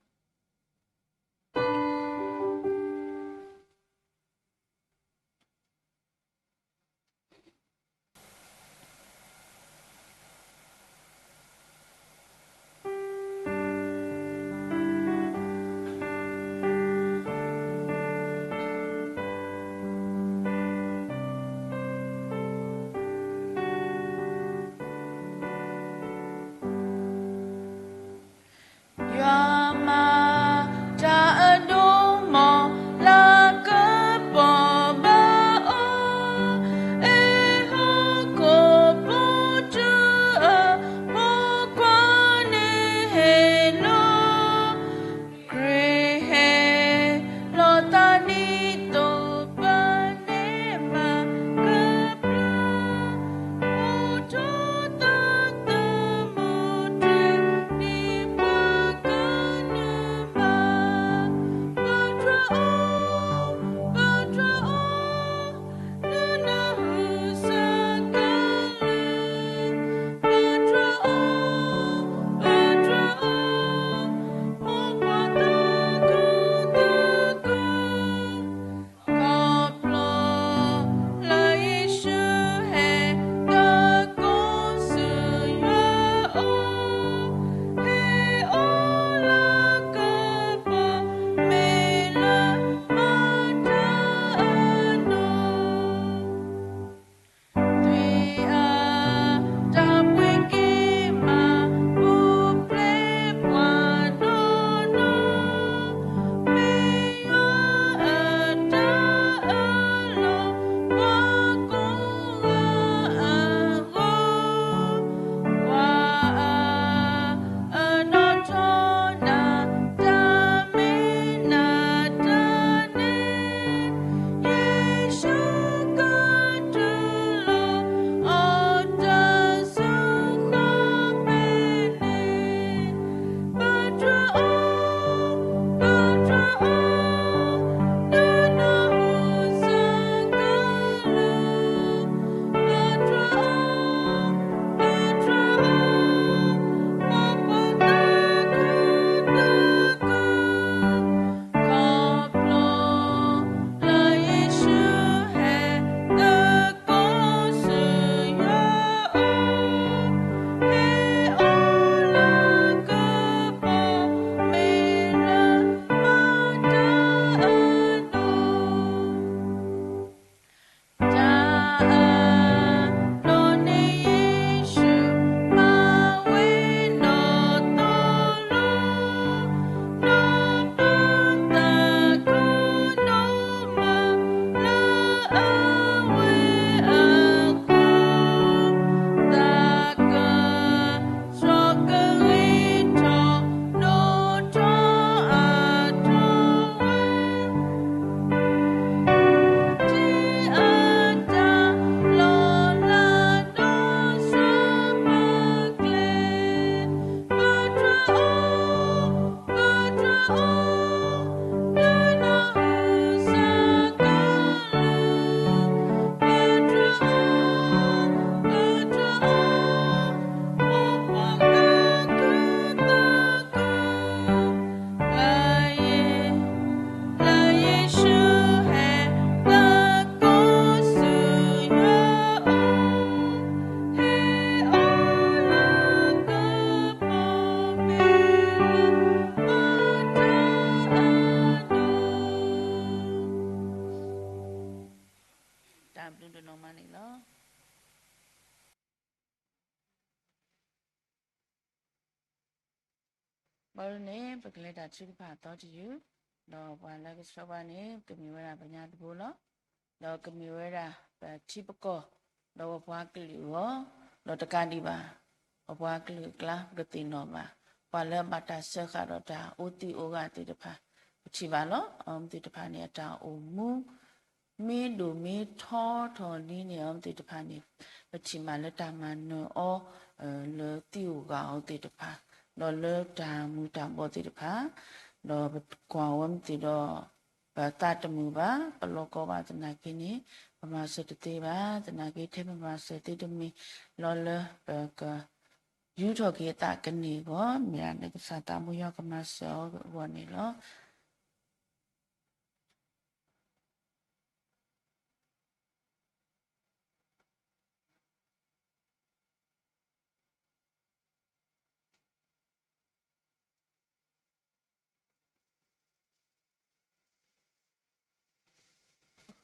အဃိန့ၣ် ပကလဲၤတၢ်ထုကဖၣ်အသီတယုၢ်, ဒီးပှၤလၢကဆှၢပှၤန့ၣ် ကမ့ၢ်ဝဲဒၣ်ပညါတဘိလီၤ. ဒီးကမ့ၢ်ဝဲဒၣ်ပထံပကီၢ်, ဒီးပပှၤကလုာ်အဂီၢ်, ဒီးတကးဒံးဘၣ် ပပှၤကလုာ်အကျါ ပကသ့ၣ်နီၣ်ဘၣ် ပှၤလၢဘၣ်တၢ်စၢဃာ်ဒီးတၢ်အိၣ်သံးအိၣ်ဂၢၢ်သ့ၣ်တဖၣ်, ပထံၣ်ဘၣ်လီၤ. အဝဲသ့ၣ်တဖၣ်န့ၣ် အတၢ်အိၣ်မူ မ့ၢ်ဒိၣ်မ့ၢ်ထီထီၣ်လံန့ၣ် အဝဲသ့ၣ်တဖၣ်န့ၣ် ပထံၣ်ဘၣ်လၢတၢ်မၤနၢၤအီၤ လၢသံးအိၣ်ဂၢၢ်အိၣ်သ့ၣ်တဖၣ်, ဒီးလၢတၢ်မူၤတၢ်ဘှီးသ့ၣ်တဖၣ်, ဒီးပကွၢ်ဝဲမ့ၢ်သ့ၣ်ဒီး ပသးတမုာ်ဘၣ်, ပလီၤကီဘၣ်သနာ်က့န့ၣ် ပမၤစၢၤတသ့ဘၣ်. သနာ်က့ ထဲပမၤစၢၤသ့တမ့ၢ်လီၤလၢပက ယူးထီၣ်က့ၤအသးကန့ၢ်အဂီၢ်, မ့ၢ်ဒၣ်လၢကစၢ်သးဘိယွၤကမၤစၢၤအီၤအဂီၢ်န့ၣ်လီၤ.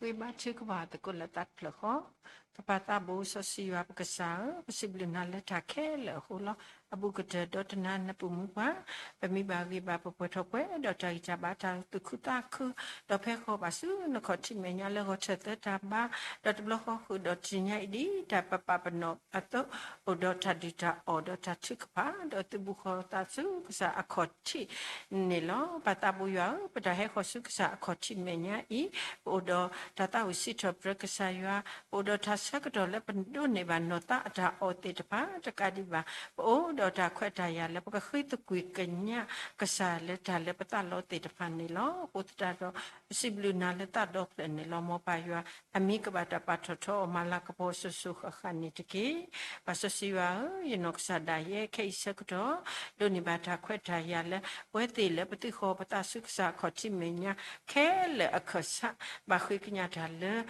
ဃ့ဘါထုကဖၣ်သကိးလၢသးတဖျၢၣ်ဃီ, ကပၢ်သးဘိစီဆှံယွၤပကစၢ်ဧၢ, ပစံးဘျုးနၤလၢတၢ်ခဲလၢာ်အဃိလီၤ. အဘူးကတၢၢ်ဒီးတနၤနပူၤမူပှၤ, ပမ့ၢ်ဘၣ်ဂ့ၤဘၣ်ပပှဲၤထီၣ်ပှဲၤဒီးတၢ်ဂံၢ်တၢ်ဘါတၢ်သူၣ်ခုသးခု, ဒီးဖဲဃီဘၣ်ဆူနခီၣ်ထံးမဲာ်ညါလၢဂီၤထၢၣ်သၢတၢ်ဘါ, ဒီးတဘျီဃီဃုာ်ဒီးတနံၤညါအံၤဒ်တၢ်ပပာ်ပနီၣ်အသိး, အိၣ်ဒီးတၢ်ဒုၣ်တၢ်အီၣ်ဒီးတၢ်ထုကဖၣ်, ဒီးသုးဘူးဃီၤသးဆူကစၢ်အခီၣ်ထံးန့ၣ်လီၤ. ပၢ်သးဘိယွၤဧၢ, ပတၢ်ဟဲဃီၤဆူကစၢ်အခီၣ်ထံးမဲာ်ညါအံၤ, ပအိၣ်ဒီးတၢ်သးဝံၣ်စံးထီၣ်ပတြၢၤကစၢ်ယွၤ, ပအိၣ်ဒီးတၢ်ဆၢကတီၢ်လၢပဒိးန့ၢ်ဘၣ်နီၢ်သးအတၢ်အီၣ်သ့ၣ်တဖၣ်, တကးဒံးဘၣ် ပအိၣ်ဒီးတၢ်ခွဲးတၢ်ယာ်လၢပကဃ့သကွံာ်ကညးကစၢ်လၢတၢ်လၢပသးလီသ့ၣ်တဖၣ်န့ၣ်လီၤ. အဃိသတးဒီး ပစံးဘျုးနၤလၢသးဒီဖျၢၣ်န့ၣ်လီၤ. မ်ပၢ်ယွၤ အမံၤကဘၣ်တၢ်ပာ်ထီၣ်ထီအီၤမၤလၤကပီၤစိၤစိၤဃၣ်ဃၣ်န့ၣ်တက့ၢ်. ပၢ်စီဆှံယွၤဧၢ, ယနီၢ်ကစၢ်ဒၣ်ယဲခဲအံၤဆၢကတီၢ် ဒိးန့ၢ်ဘၣ်တၢ်ခွဲးတၢ်ယာ်လၢ ပဝဲသ့ၣ်လၢပသုးဃီၤပသးဆူကစၢ်အခီၣ်ထံးမဲာ်ညါ ခဲလၢာ်အခၢၣ်စး ဘၣ်ဃ့ကညးတၢ်လၢ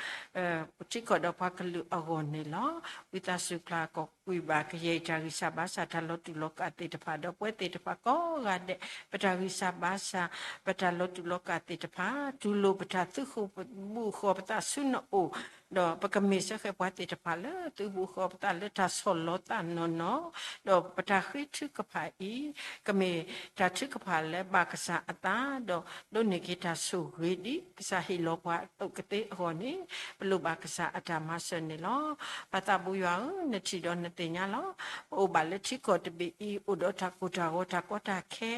ထံကီၢ်ဒီးပှၤကလုာ်အဂီၢ်န့ၣ်လီၤ. ဝံသးစူၤကျါကိးကွံာ်ဘၣ်ကယဲၢ်တၢ်ဂံၢ်စၢ်ဘါစၢ်တၢ်လီၤတူာ်လီၤကာ်သ့ၣ်တဖၣ် ဒီးပဝဲသ့ၣ်တဖၣ်ကိးဂၤဒဲး ပတၢ်ဂံၢ်စၢ်ဘါစၢ် ပတၢ်လီၤတူာ်လီၤကာ်သ့ၣ်တဖၣ် တူၢ်လိာ်ပတၢ်သုးဘူးဃီၤပသးဆူနအိၣ် ဒီးပကမ့ၢ်စ့ၢ်ကီးပှၤသ့ၣ်တဖၣ်လၢသုးဘူးဃီၤပသးလၢတၢ်ဆီၣ်လီၤသးနီၢ်နီၢ်, ဒီးပတၢ်ဃ့ထုကဖၣ်အံၤ ကမ့ၢ်တၢ်ထုကဖၣ်လၢဘၣ်ကစၢ်အသး ဒီးဒိးန့ၢ်က့ၤတၢ်ဆိၣ်ဂ့ၤဒ်ကစၢ်ဟ့ၣ်လီၤပှၤအသိးကသ့အဂီၢ်န့ၣ် ပလိၣ်ဘၣ်ကစၢ်အတၢ်မၤစၢၤန့ၣ်လီၤ. ပၢ်သးဘိယွၤဧၢ, နထံၣ်ဒီးနသ့ၣ်ညါလီၤ. ပအိၣ်ဘၣ်လၢထံကီၢ်တဘ့ၣ်အံၤ အိၣ်ဒီးတၢ်ကိၢ်တၢ်ဂီၤတၢ်ကီတၢ်ခဲ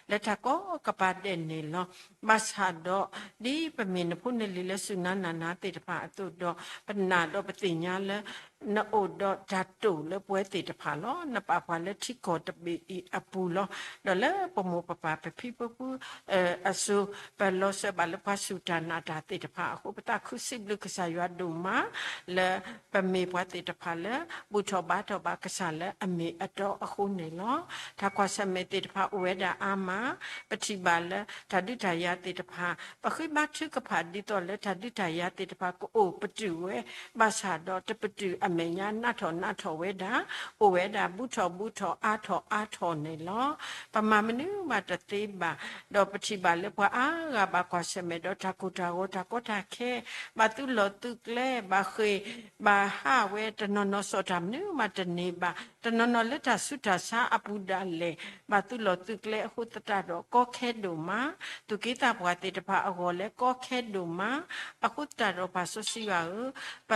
လၢတၢ်ကိးကပၤဒဲးန့ၣ်လီၤ. ဘၣ်ဆၣ်ဒီး ဒ်ပမ့ၢ်နဖိနလံၤလၢစူၢ်နၤနာ်နၤသ့ၣ်တဖၣ်အသိးဒီး ပနာ်ဒီးပသ့ၣ်ညါလၢ နအိၣ်ဒီးတၢ်တိာ်လၢပဝဲသ့ၣ်တဖၣ်လီၤ. နပာ်ပှၤလၢထံကီၢ်တဘ့ၣ်အံၤအပူၤလီၤ. ဒီးလၢပမိၢ်ပပၢ်ပဖံပဖု အစိၤ ပလီၤစၢၤဘၣ်လၢပှၤစူၢ်တၢ်နာ်တၢ်သ့ၣ်တဖၣ်အဃိ ပသးခုစံးဘျုးကစၢ်ယွၤဒိၣ်မး လၢပမ့ၢ်ပှၤသ့ၣ်တဖၣ်လၢ ဘူၣ်ထီၣ်ဘါထီၣ်ဘၣ်ကစၢ်လၢအမ့ၢ်အတီအဃိန့ၣ်လီၤ. တၢ်ကွၢ်ဆၢၣ်မဲာ်သ့ၣ်တဖၣ်အိၣ်ဝဲဒၣ်အါမး, ပထံၣ်ဘၣ်လၢတၢ်ဒုးတၢ်ယၤသ့ၣ်တဖၣ် ပဃ့ဘါထုကဖၣ်ဒ်သိးလၢတၢ်ဒုးတၢ်ယၤသ့ၣ်တဖၣ်ကအိၣ်ပတုာ်ဝဲ, ဘၣ်ဆၣ်ဒီးတပတုာ်အမဲာ်ညါ နးထီၣ်နးထီၣ်ဝဲဒၣ်, အိၣ်ဝဲဒၣ်ဘူးထီၣ်ဘူးထီၣ်အါထီၣ်အါထီၣ်န့ၣ်လီၤ. ပမၤမနုၤမးတသ့ဘၣ်, ဒီးပထံၣ်ဘၣ်လၢပှၤအါဂၤဘၣ်ကွၢ်ဆၢၣ်မဲာ်ဒီးတၢ်ကိၢ်တၢ်ဂီၤတၢ်ကီတၢ်ခဲ, ဘၣ်သုးလီၢ်သုးကျဲ, ဘၣ်ဃ့ၢ်ဘၣ်ဟးဝဲ တနီၤနီၤစီၣ်တၢ်မနုၤမးတန့ၢ်ဘၣ်, တနီၤနီၤလၢတၢ်ဆူးတၢ်ဆါအပူၤဒၣ်လဲာ်, ဘၣ်သုးလီၢ်သုးကျဲအဃိသတးဒီး ကီခဲဒိၣ်မး, သူၣ်က့သးပှၢ်သ့ၣ်တဖၣ်အဂီၢ်လၢကီခဲဒိၣ်မး, အဃိသတးဒီးပၢ်စီဆှံယွၤဧ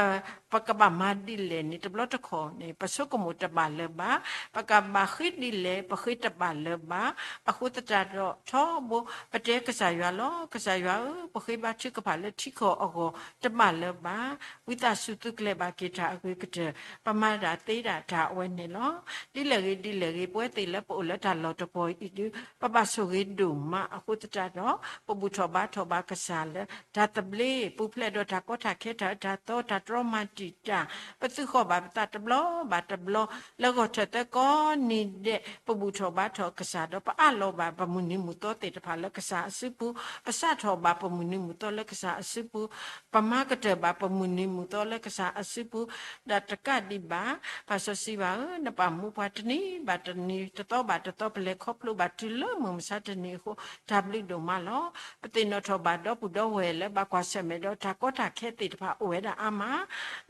ၢ, ပ ပကဘၣ်မၤဒ်လဲၣ်န့ၣ် တဘျီတခီၣ်န့ၣ် ပဆိကမိၣ်တဘၣ်လၢၤဘၣ်, ပကဘၣ်ဃ့ဒ်လဲၣ် ပဃ့တဘၣ်လၢၤဘၣ်, အဃိသတးဒီးထီဘိ ပတဲကစၢ်ယွၤလီၤ. ကစၢ်ယွၤဧၢ, ပဃ့ဘါထုကဖၣ်လၢထံကီၢ်အဂီၢ်တဘၣ်လၢၤဘၣ်, ဝံသးစူၤသုးကျဲၤဘၣ်က့ၤတၢ်အဂ့ၤကတၢၢ်, ပမၤဒၣ်သ့ဒၣ်တၢ်အဝဲန့ၣ်လီၤ. ဒ်လဲၣ်ဂ့ၤဒ်လဲၣ်ဂ့ၤ ပဝဲသ့ၣ်လၢပအိၣ်လၢတၢ်လီၢ်တပီၤအံၤဒုး ပဘၣ်ဆိၣ်ဂ့ၤဒိၣ်မးအဃိသတးဒီး ပဘူၣ်ထီၣ်ဘါထီၣ်ဘၣ်ကစၢ်လၢ တၢ်သဘျ့ ပူၤဖျဲးဒီးတၢ်ကီတၢ်ခဲ တၢ်အၢတၢ်သီ တၢ်တြီမၤတံာ်တာ်, ပသုးဃီၣ်ဘၣ်ပသးတဘျီဘၣ်တဘျီ လၢဂီၤထၢၣ်သၢကီနံၤဒဲး ပဘူၣ်ထီၣ်ဘါထီၣ်ကစၢ်ဒီး ပအးလီၤဘၣ်ပမုၢ်နံၤမုၢ်သီသ့ၣ်တဖၣ်လၢကစၢ်အစုပူၤ, ပစးထီၣ်ဘၣ်ပမုၢ်နံၤမုၢ်သီလၢကစၢ်အစုပူၤ, ပမၤကတၢၢ်ဘၣ်ပမုၢ်နံၤမုၢ်သီလၢကစၢ်အစုပူၤ, ဒီးတကးဒံးဘၣ် ပၢ်စီဆှံယွၤဧၢ, နပာ်မူပှၤတနံၤဘၣ်တနံၤ တသီဘၣ်တသီ ပလဲၤခီဖျိဘၣ်တုၤလၢမုၢ်မဆါတနံၤအဃိ တၢ်ဘျုးဒိၣ်မးလီၤ. ပသ့ၣ်နီၣ်ထီၣ်ဘၣ်ဒီပုၢ်ဒီဝဲၢ်လၢဘၣ်ကွၢ်ဆၢၣ်မဲာ်ဒီးတၢ်ကီတၢ်ခဲသ့ၣ်တဖၣ်အိၣ်ဝဲဒၣ်အါမး,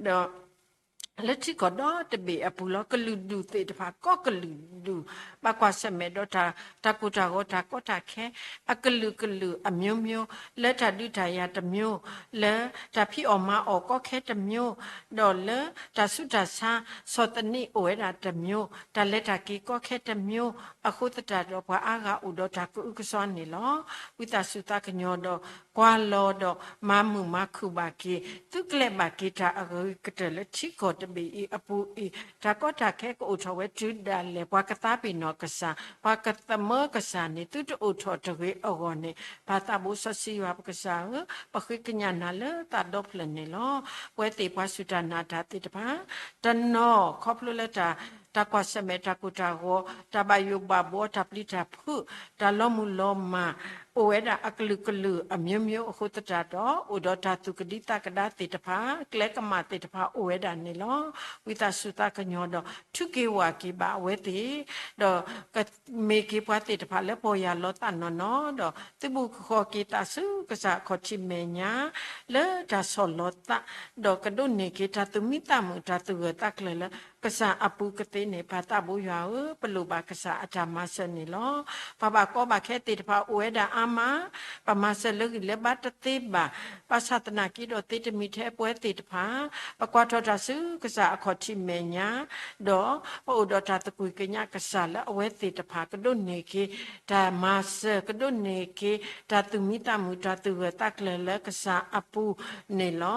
ဒီး လၢထံကီၢ်ဒီတဘ့ၣ်အပူၤလီၤ. ကလုာ်ဒူၣ်သ့ၣ်တဖၣ် ကိးကလုာ်ဒူၣ် ဘၣ်ကွၢ်ဆၢၣ်မဲာ်ဒီးတၢ် တၢ်ကိၢ်တၢ်ဂီၤ တၢ်ကီတၢ်ခဲ အကလုာ်ကလုာ်အမျိုးမျိုး လၢတၢ်ဒုးတၢ်ယၤတမျိုး, လၢတၢ်ဖံးအီၣ်မၤအီၣ်ကီခဲတမျိုး, ဒီးလၢတၢ်ဆူးတၢ်ဆါ ဆီၣ်သနံးအိၣ်ဝဲဒၣ်တမျိုး, တၢ်လဲၤတၢ်က့ၤကီခဲတမျိုး အဃိသတးဒီး ပှၤအါဂၤအိၣ်ဒီးတၢ်ကအုကစွါန့ၣ်လီၤ. ဝံသးစူၤသးကညီၤဒီး ကွၢ်လီၤဒီး မၤမုာ်မၤခုၣ်ဘၣ်က့ၤ သုးကျဲၤဘၣ်က့ၤတၢ်အဂ့ၤကတၢၢ်လၢထံကီၢ်တဘ့ၣ်အံၤအပူၤအံၤ, တၢ်ကီတၢ်ခဲကအိၣ်ထီၣ်ဝဲတုၤဒၣ်လဲာ် ပှၤကသးပ့ၤနီၣ်ကစၢ်, ပှၤကသမၢကစၢ်န့ၣ် သုတအိၣ်ထီၣ်တဂ့ၤအဂီၢ်န့ၣ်, ပၢ်သးဘိစီဆှံယွၤပကစၢ်ဧၢ, ပဃ့ကညးနၤလၢသးဒီဖျၢၣ်န့ၣ်လီၤ. ပဝဲသ့ၣ်ပှၤစူၢ်တၢ်နာ်တၢ်သ့ၣ်တဖၣ် တနီၤခီဖျိလၢတၢ် တၢ်ကွၢ်ဆၢၣ်မဲာ်တၢ်ကိၢ်တၢ်ဂီၤ တၢ်ဘၣ်ယိၣ်ဘၣ်ဘှီ တၢ်ပျံၤတၢ်ဖုး တၢ်လီၤမုၢ်လီၤမၢ် အိၣ်ဝဲဒၣ်အကလုာ်ကလုာ်အမျိုးမျိုးအဃိသတးဒီး အိၣ်ဒီးတၢ်သူၣ်ကဒံသးကဒါသ့ၣ်တဖၣ် ကျဲကမၣ်သ့ၣ်တဖၣ်အိၣ်ဝဲဒၣ်န့ၣ်လီၤ. ဝံသးစူၤသးကညီၤဒီး ထုက့ၤဝးက့ၤဘၣ်အဝဲသ့ၣ်, ဒီးမ့ၢ်က့ၤပှၤသ့ၣ်တဖၣ်လၢပီၢ်ယၢ်လီၤသးနီၢ်နီၢ်ဒီး သုးဘူးကဃီၤက့ၤသးဆူကစၢ်အခီၣ်ထံးမဲာ်ညါ လၢတၢ်ဆီၣ်လီၤသး ဒီးကဒိးန့ၢ်က့ၤတၢ်သူၣ်မံသးမုာ် တၢ်သူၣ်ဂၢၢ်သးကျၢၤလၢကစၢ်အပူၤကသ့န့ၣ်, ပၢ်သးဘိယွၤဧၢ, ပလိၣ်ဘၣ်ကစၢ်အတၢ်မၤစၢၤန့ၣ်လီၤ. ပှၤဘၣ်ကီဘၣ်ခဲသ့ၣ်တဖၣ်အိၣ်ဝဲဒၣ်အါမး, ပမၤစၢၤလၢဂံၢ်လၢဘါတသ့ဘၣ်, ဘၣ်ဆၣ်သနာ်က့ဒီးသ့တမံၤထဲပဝဲသ့ၣ်တဖၣ် ပကွၢ်ထီၣ်တၢ်ဆူကစၢ်အခီၣ်ထံးမဲာ်ညါ ဒီးပအိၣ်ဒီးတၢ်သကွံၢ်ကညးကစၢ်လၢအဝဲသ့ၣ်တဖၣ် ကဒိးန့ၢ်က့ၤတၢ်မၤစၢၤ, ကဒိးန့ၢ်က့ၤတၢ်သူၣ်မံသးမုာ် တၢ်သူၣ်ဂၢၢ်သးကျၢၤလၢကစၢ်အပူၤန့ၣ်လီၤ.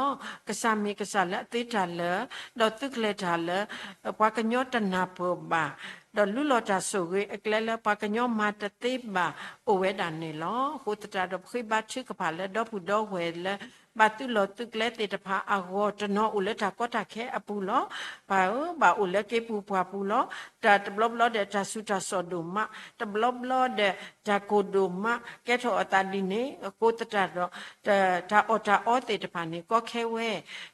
ကစၢ်မ့ၢ်ကစၢ်လၢအသ့တၢ်လၢာ်, ဒီးသုးကျဲၤတၢ်လၢ ပှၤကညီတနၢ်ပၢၢ်ဘၣ်, ဒီးလူလီၤတၢ်ဆိၣ်ဂ့ၤအကျဲလၢပှၤကညီမၤတသ့ဘၣ်အိၣ်ဝဲဒၣ်န့ၣ်လီၤ. အဃိသတးဒီး ပဃ့ဘါထုကဖၣ်လၢဒီပုၢ်ဒီဝဲၢ်လၢ ဘၣ်သုးလီၤသုးကျဲသ့ၣ်တဖၣ်အဂီၢ် တနီၤအိၣ်လၢတၢ်ကီတၢ်ခဲအပူၤလီၤ. ပၢ်ဧၢ, ဘၣ်အိၣ်လၢက့ၤပူၤပှၢ်ပူၤလီၤ. တၢ်တဘျီဘျီဒီးတၢ်ဆူးတၢ်စိၢ်ဒိၣ်မး, တဘျီဘျီဒီးတၢ်ကိၢ်ဒိၣ်မး ကဲထီၣ်အသးဒ်န့ၣ် အဃိသတးဒီး တၢ်အီၣ်တၢ်အီသ့ၣ်တဖၣ်န့ၣ် ကီခဲဝဲ,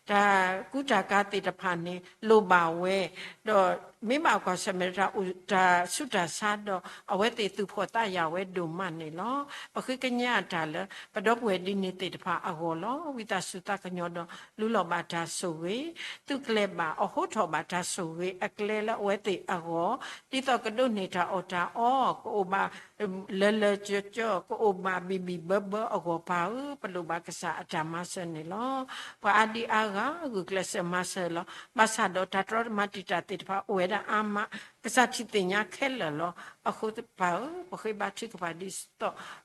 တၢ်ကူတၢ်ကၤသ့ၣ်တဖၣ်န့ၣ် လိၣ်ဘၣ်ဝဲ, ဒီးမ့ၢ်ဘၣ်ကွၢ်ဆၢၣ်မဲာ်တၢ်အိၣ် တၢ်ဆူးတၢ်ဆါဒီး အဝဲသ့ၣ်သူၣ်ဖှီၣ်သးယာ်ဝဲဒိၣ်မးန့ၣ်လီၤ. ပဃ့ကညးတၢ်လၢ ပဒီပုၢ်ဝဲၢ်ဒ်န့ၣ်သ့ၣ်တဖၣ်အဂီၢ်လီၤ. ဝံသးစူၤသးကညီၤဒီး လူလီၤဘၣ်တၢ်ဆိၣ်ဂ့ၤ, သုးကျဲၤဘၣ် အဟိထီၣ်ဘၣ်တၢ်ဆိၣ်ဂ့ၤအကျဲလၢအဝဲသ့ၣ်အဂီၢ်, ဒ်သိးကဒိးန့ၢ်တၢ်အီၣ်တၢ်အီ, ကအိၣ်ဘၣ်လၢလၢကၠီကၠီ, ကအိၣ်ဘၣ်ဘံၣ်ဘံၣ်ဘၢဘၢအဂီၢ် ပၢ်ဧၢ, ပလိၣ်ဘၣ်ကစၢ်အတၢ်မၤစၢၤန့ၣ်လီၤ. ပှၤအါဒံအါဂၤ ဂုာ်ကျဲးစၢးမၤစၢၤလီၤ. ဘၣ်ဆၣ်ဒီးတၢ်တြီတမၤတံာ်တာ်သ့ၣ်တဖၣ်အိၣ်ဝဲဒၣ်အါမး, ကစၢ်ထံၣ်သ့ၣ်ညါခဲလၢာ်လီၤ. အဃိပၢ်ဧၢ, ပဃ့ဘါထုကဖၣ်ဒ်သိး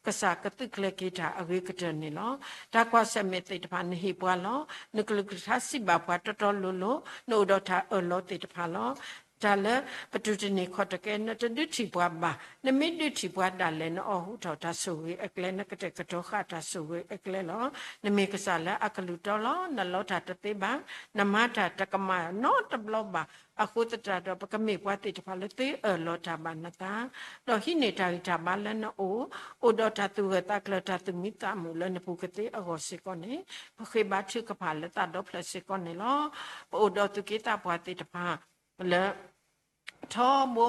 ကစၢ်ကသုးကျဲၤက့ၤတၢ်အဂ့ၤကတၢၢ်န့ၣ်လီၤ. တၢ်ကွၢ်ဆၢၣ်မဲာ်သ့ၣ်တဖၣ်နဟ့ၣ်ပှၤလီၤ. နကလုၢ်ကထါစံးဘၣ်ပှၤတီတီလိၤလိၤ, နအိၣ်ဒီးတၢ်အၢၣ်လီၤသ့ၣ်တဖၣ်လီၤ. တၢ်လၢပတူၢ်တန့ၢ်ခီၣ်တကဲ နတဒုးထံၣ်ပှၤဘၣ်. နမ့ၢ်ဒုးထံၣ်ပှၤဒၣ်လဲာ် နအီၣ်ဟူထီၣ်တၢ်ဆိၣ်ဂ့ၤအကျဲ, နကတဲာ်ကတီၤဃာ်တၢ်ဆိၣ်ဂ့ၤအကျဲလီၤ. နမ့ၢ်ကစၢ်လၢအကလုၢ်တီလီၤ. နလီတၢ်တသ့ဘၣ်, နမၤတၢ်တကမၣ်နီတဘျီဘၣ်. အဃိသတးဒီး ပကမ့ၢ်ပှၤသ့ၣ်တဖၣ်လၢသုအၢၣ်လီၤတၢ်ဘၣ်နသး, ဒီးဟံးန့ၢ်တၢ်ဂံၢ်တၢ်ဘါလၢနအိၣ်, အိၣ်ဒီးတၢ်သူၣ်ဂၢၢ်သးကျၢၤ တၢ်သူၣ်မံသးမုာ်လၢနပူၤကသ့အဂီၢ်စ့ၢ်ကီးန့ၣ်, ပဃ့ဘါထုကဖၣ်လၢသးဒီဖျၢၣ်စ့ၢ်ကီးန့ၣ်လီၤ. ပအိၣ်ဒီးသူၣ်က့သးပှၢ်သ့ၣ်တဖၣ်လၢ ထီဘိ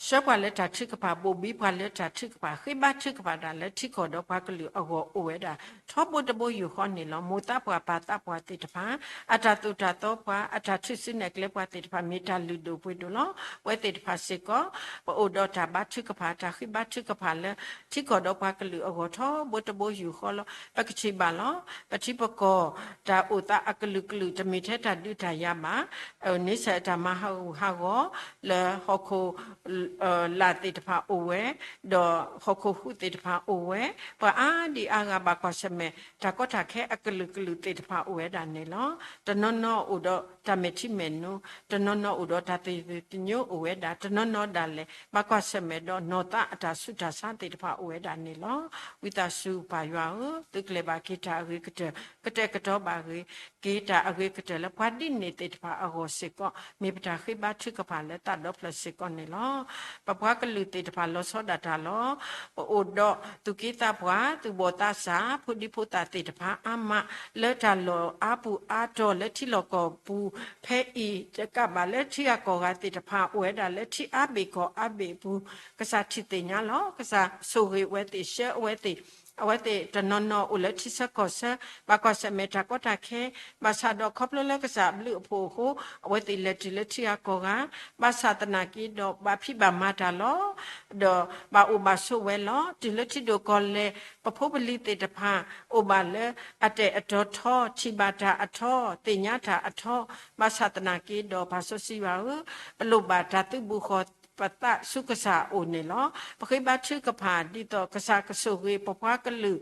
ဆှၢပှၤလၢတၢ်ထုကဖၣ်, ဘိၣ်ဘံပှၤလၢတၢ်ထုကဖၣ်, ဃ့ဘါထုကဖၣ်တၢ်လၢထံကီၢ်ဒီးပှၤကလုာ်အဂီၢ်အိၣ်ဝဲဒၣ် ထီဘိတဘိယူၢ်ဃီန့ၣ်လီၤ. မိၢ်သးပှၢ်ပၢ်သးပှၢ်သ့ၣ်တဖၣ် အတၢ်သိၣ်တၢ်သီပှၤ, အတၢ်ထုးစုနဲၣ်ကျဲပှၤသ့ၣ်တဖၣ် မ့ၢ်တၢ်လုၢ်ဒိၣ်ပှ့ၤဒိၣ်လီၤ. ပဝဲသ့ၣ်တဖၣ်စ့ၢ်ကီး ပအိၣ်ဒီးတၢ်ဘါထုကဖၣ်, တၢ်ဃ့ဘါထုကဖၣ်လၢ ထံကီၢ်ဒီးပှၤကလုာ်အဂီၢ် ထီဘိတဘိယူၢ်ဃီလီၤ. ပကထံၣ်ဘၣ်လီၤ. ပထံပကီၢ် တၢ်အိၣ်သးအကလုာ်ကလုာ် တမ့ၢ်ထဲတၢ်ဒုးတၢ်ယၤဘၣ်. န့ဆၢၣ်တၢ်မၤဟးဂူာ်ဟးဂီၤ လၢဟီၣ်ခိၣ် လၢ်သ့ၣ်တဖၣ်အိၣ်ဝဲ, ဒီးဟီၣ်ခိၣ်ဟူးသ့ၣ်တဖၣ်အိၣ်ဝဲ, ပှၤအါဒံအါဂၤဘၣ်ကွၢ်ဆၢၣ်မဲာ် တၢ်ကီတၢ်ခဲအကလုာ်ကလုာ်သ့ၣ်တဖၣ်အိၣ်ဝဲဒၣ်န့ၣ်လီၤ. တနီၤနီၤအိၣ်ဒီးတၢ်မဲာ်ထံမဲာ်နိ, တနီၤနီၤအိၣ်ဒီးတၢ်သ့ၣ်သ့ၣ်ညိအိၣ်ဝဲဒၣ်, တနီၤနီၤဒၣ်လဲာ် ဘၣ်ကွၢ်ဆၢၣ်မဲာ်ဒီးနီၢ်သးအတၢ်ဆူးတၢ်ဆါသ့ၣ်တဖၣ်အိၣ်ဝဲဒၣ်န့ၣ်လီၤ. ဝံသးစူၤပၢ်ယွၤဧၢ, သုးကျဲၤဘၣ်က့ၤတၢ်အဂ့ၤကတၢၢ်, ကတဲာ်ကတီၤဘၣ်ဂ့ၤ က့ၤတၢ်အဂ့ၤကတၢၢ်လၢပှၤဒ်န့ၣ်သ့ၣ်တဖၣ်အဂီၢ်စ့ၢ်ကီး မ့ၢ်ပတၢ်ဃ့ဘါထုကဖၣ်လၢသးဒီဖျၢၣ်စ့ၢ်ကီးန့ၣ်လီၤ. ပပှၤကလုာ်သ့ၣ်တဖၣ်လီၤဆီဒၣ်တၢ်လီၤ. ပအိၣ်ဒီးသူၣ်က့သးပှၢ်, သူၣ်ဘီၣ်သးစၢ်, ဖိဒံဖိသၣ်သ့ၣ်တဖၣ်အါမး လၢတၢ်လီၢ်အါပူၤအါတီၤလၢထံလီၢ်ကီၢ်ပူၤ ဖဲအံၤတကးဘၣ်လၢထံဂၤကီၢ်ဂၤသ့ၣ်တဖၣ် အိၣ်ဝဲဒၣ်လၢထံအါဘ့ၣ်ကီၢ်အါဘ့ၣ်အပူၤ ကစၢ်ထံၣ်သ့ၣ်ညါလီၤ. ကစၢ်ဆိၣ်ဂ့ၤအဝဲသ့ၣ်, ဆှၢအဝဲသ့ၣ် အဝဲသ့ၣ်တနီၤနီၤအိၣ်လၢထံဆၢကီၢ်ဆၢ, ဘၣ်ကွၢ်ဆၢၣ်မဲာ်တၢ်ကီတၢ်ခဲ, ဘၣ်ဆၣ်ဒီးခီဖျိလၢကစၢ်အဘျုးအဖှိၣ်အဃိ, အဝဲသ့ၣ်လဲၤတုၤလၢထံဂၤကီၢ်ဂၤ, ဘၣ်ဆၣ်သနာ်က့ဒီး ဘၣ်ဖံးဘၣ်မၤတၢ်လီၤ. ဒီးဘၣ်အိၣ်ဘၣ်ဆိးဝဲလီၤ. တုၤလၢထံဒိၣ်ကီၢ်လဲၢ် ပဖိပလံၤသ့ၣ်တဖၣ် အိၣ်ဘၣ်လၢအတဲာ်အတီၤထီ, ထံၣ်ဘၣ်တၢ်အထီ, သ့ၣ်ညါတၢ်အထီ, ဘၣ်ဆၣ်သနာ်က့ဒီး ပၢ်စီဆှံယွၤဧၢ, ပလိၣ်ဘၣ်တၢ်သုးဘူးဃီၤပသးဆူကစၢ်အအိၣ်န့ၣ်လီၤ. ပဃ့ဘါထုကဖၣ် ဒ်သိးကစၢ်ကဆိၣ်ဂ့ၤပပှၤကလုာ်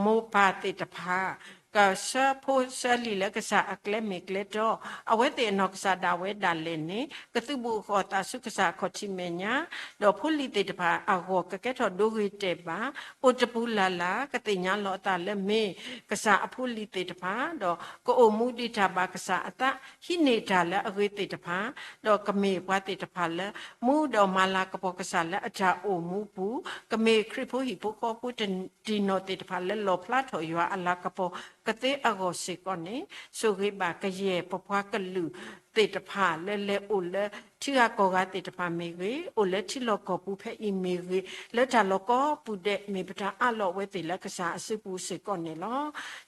မိၢ်ပၢ်သ့ၣ်တဖၣ် ကဆှၢဖိဆှၢလံာ်လၢကစၢ်အကျဲမ့ၢ်ကျဲတီ, အဝဲသ့ၣ်အနီၢ်ကစၢ်ဒၣ်ဝဲဒၣ်လဲာ်န့ၣ် ကသုးဘူးဃီၤအသးဆူကစၢ်အခီၣ်ထံးမဲာ်ညါ, ဒီးဖိလံၤသ့ၣ်တဖၣ်အဂီၢ် ကကဲထီၣ်ဒိဂ့ၤတဲာ်ဘၣ်, အိၣ်တပူၤလၢ်လၢ် ကသ့ၣ်ညါလီၤအသးလၢမ့ၢ်ကစၢ်အဖိလံၤသ့ၣ်တဖၣ်, ဒီးကအိၣ်မူဒံးတၢ်ဘၣ်ကစၢ်အသး, ဟံးန့ၢ်တၢ်လၢအဂ့ၤသ့ၣ်တဖၣ်, ဒီးကမ့ၢ်ပှၤသ့ၣ်တဖၣ်လၢ မူဒီးမၤလၤကပီၤကစၢ်လၢအတၢ်အိၣ်မူပူၤ, ကမ့ၢ်ခရံာ်ဖိဟံၣ်ဖိဃီဖိတံၢ်နီၢ်သ့ၣ်တဖၣ်လၢလီၣ်ဖျါထီၣ်ယွၤအလၤကပီၤကသ့အဂီၢ်စ့ၢ်ကီးန့ၣ်, ဆိၣ်ဂ့ၤဘၣ်ကယဲၢ်ပပှၤကလုာ်သ့ၣ်တဖၣ်လၢလဲၤအိၣ်လၢထံဂၤကီၢ်ဂၤသ့ၣ်တဖၣ်မ့ၢ်ဂ့ၤ, အိၣ်လၢထံလီၢ်ကီၢ်ပူၤဖဲအံၤမ့ၢ်ဂ့ၤ, လၢတၢ်လီၢ်ကီၢ်ပူၤဒဲး မ့ၢ်ပတၢ်အးလီၢ်အဝဲသ့ၣ်လၢကစၢ်အစုပူၤစ့ၢ်ကီးန့ၣ်လီၤ.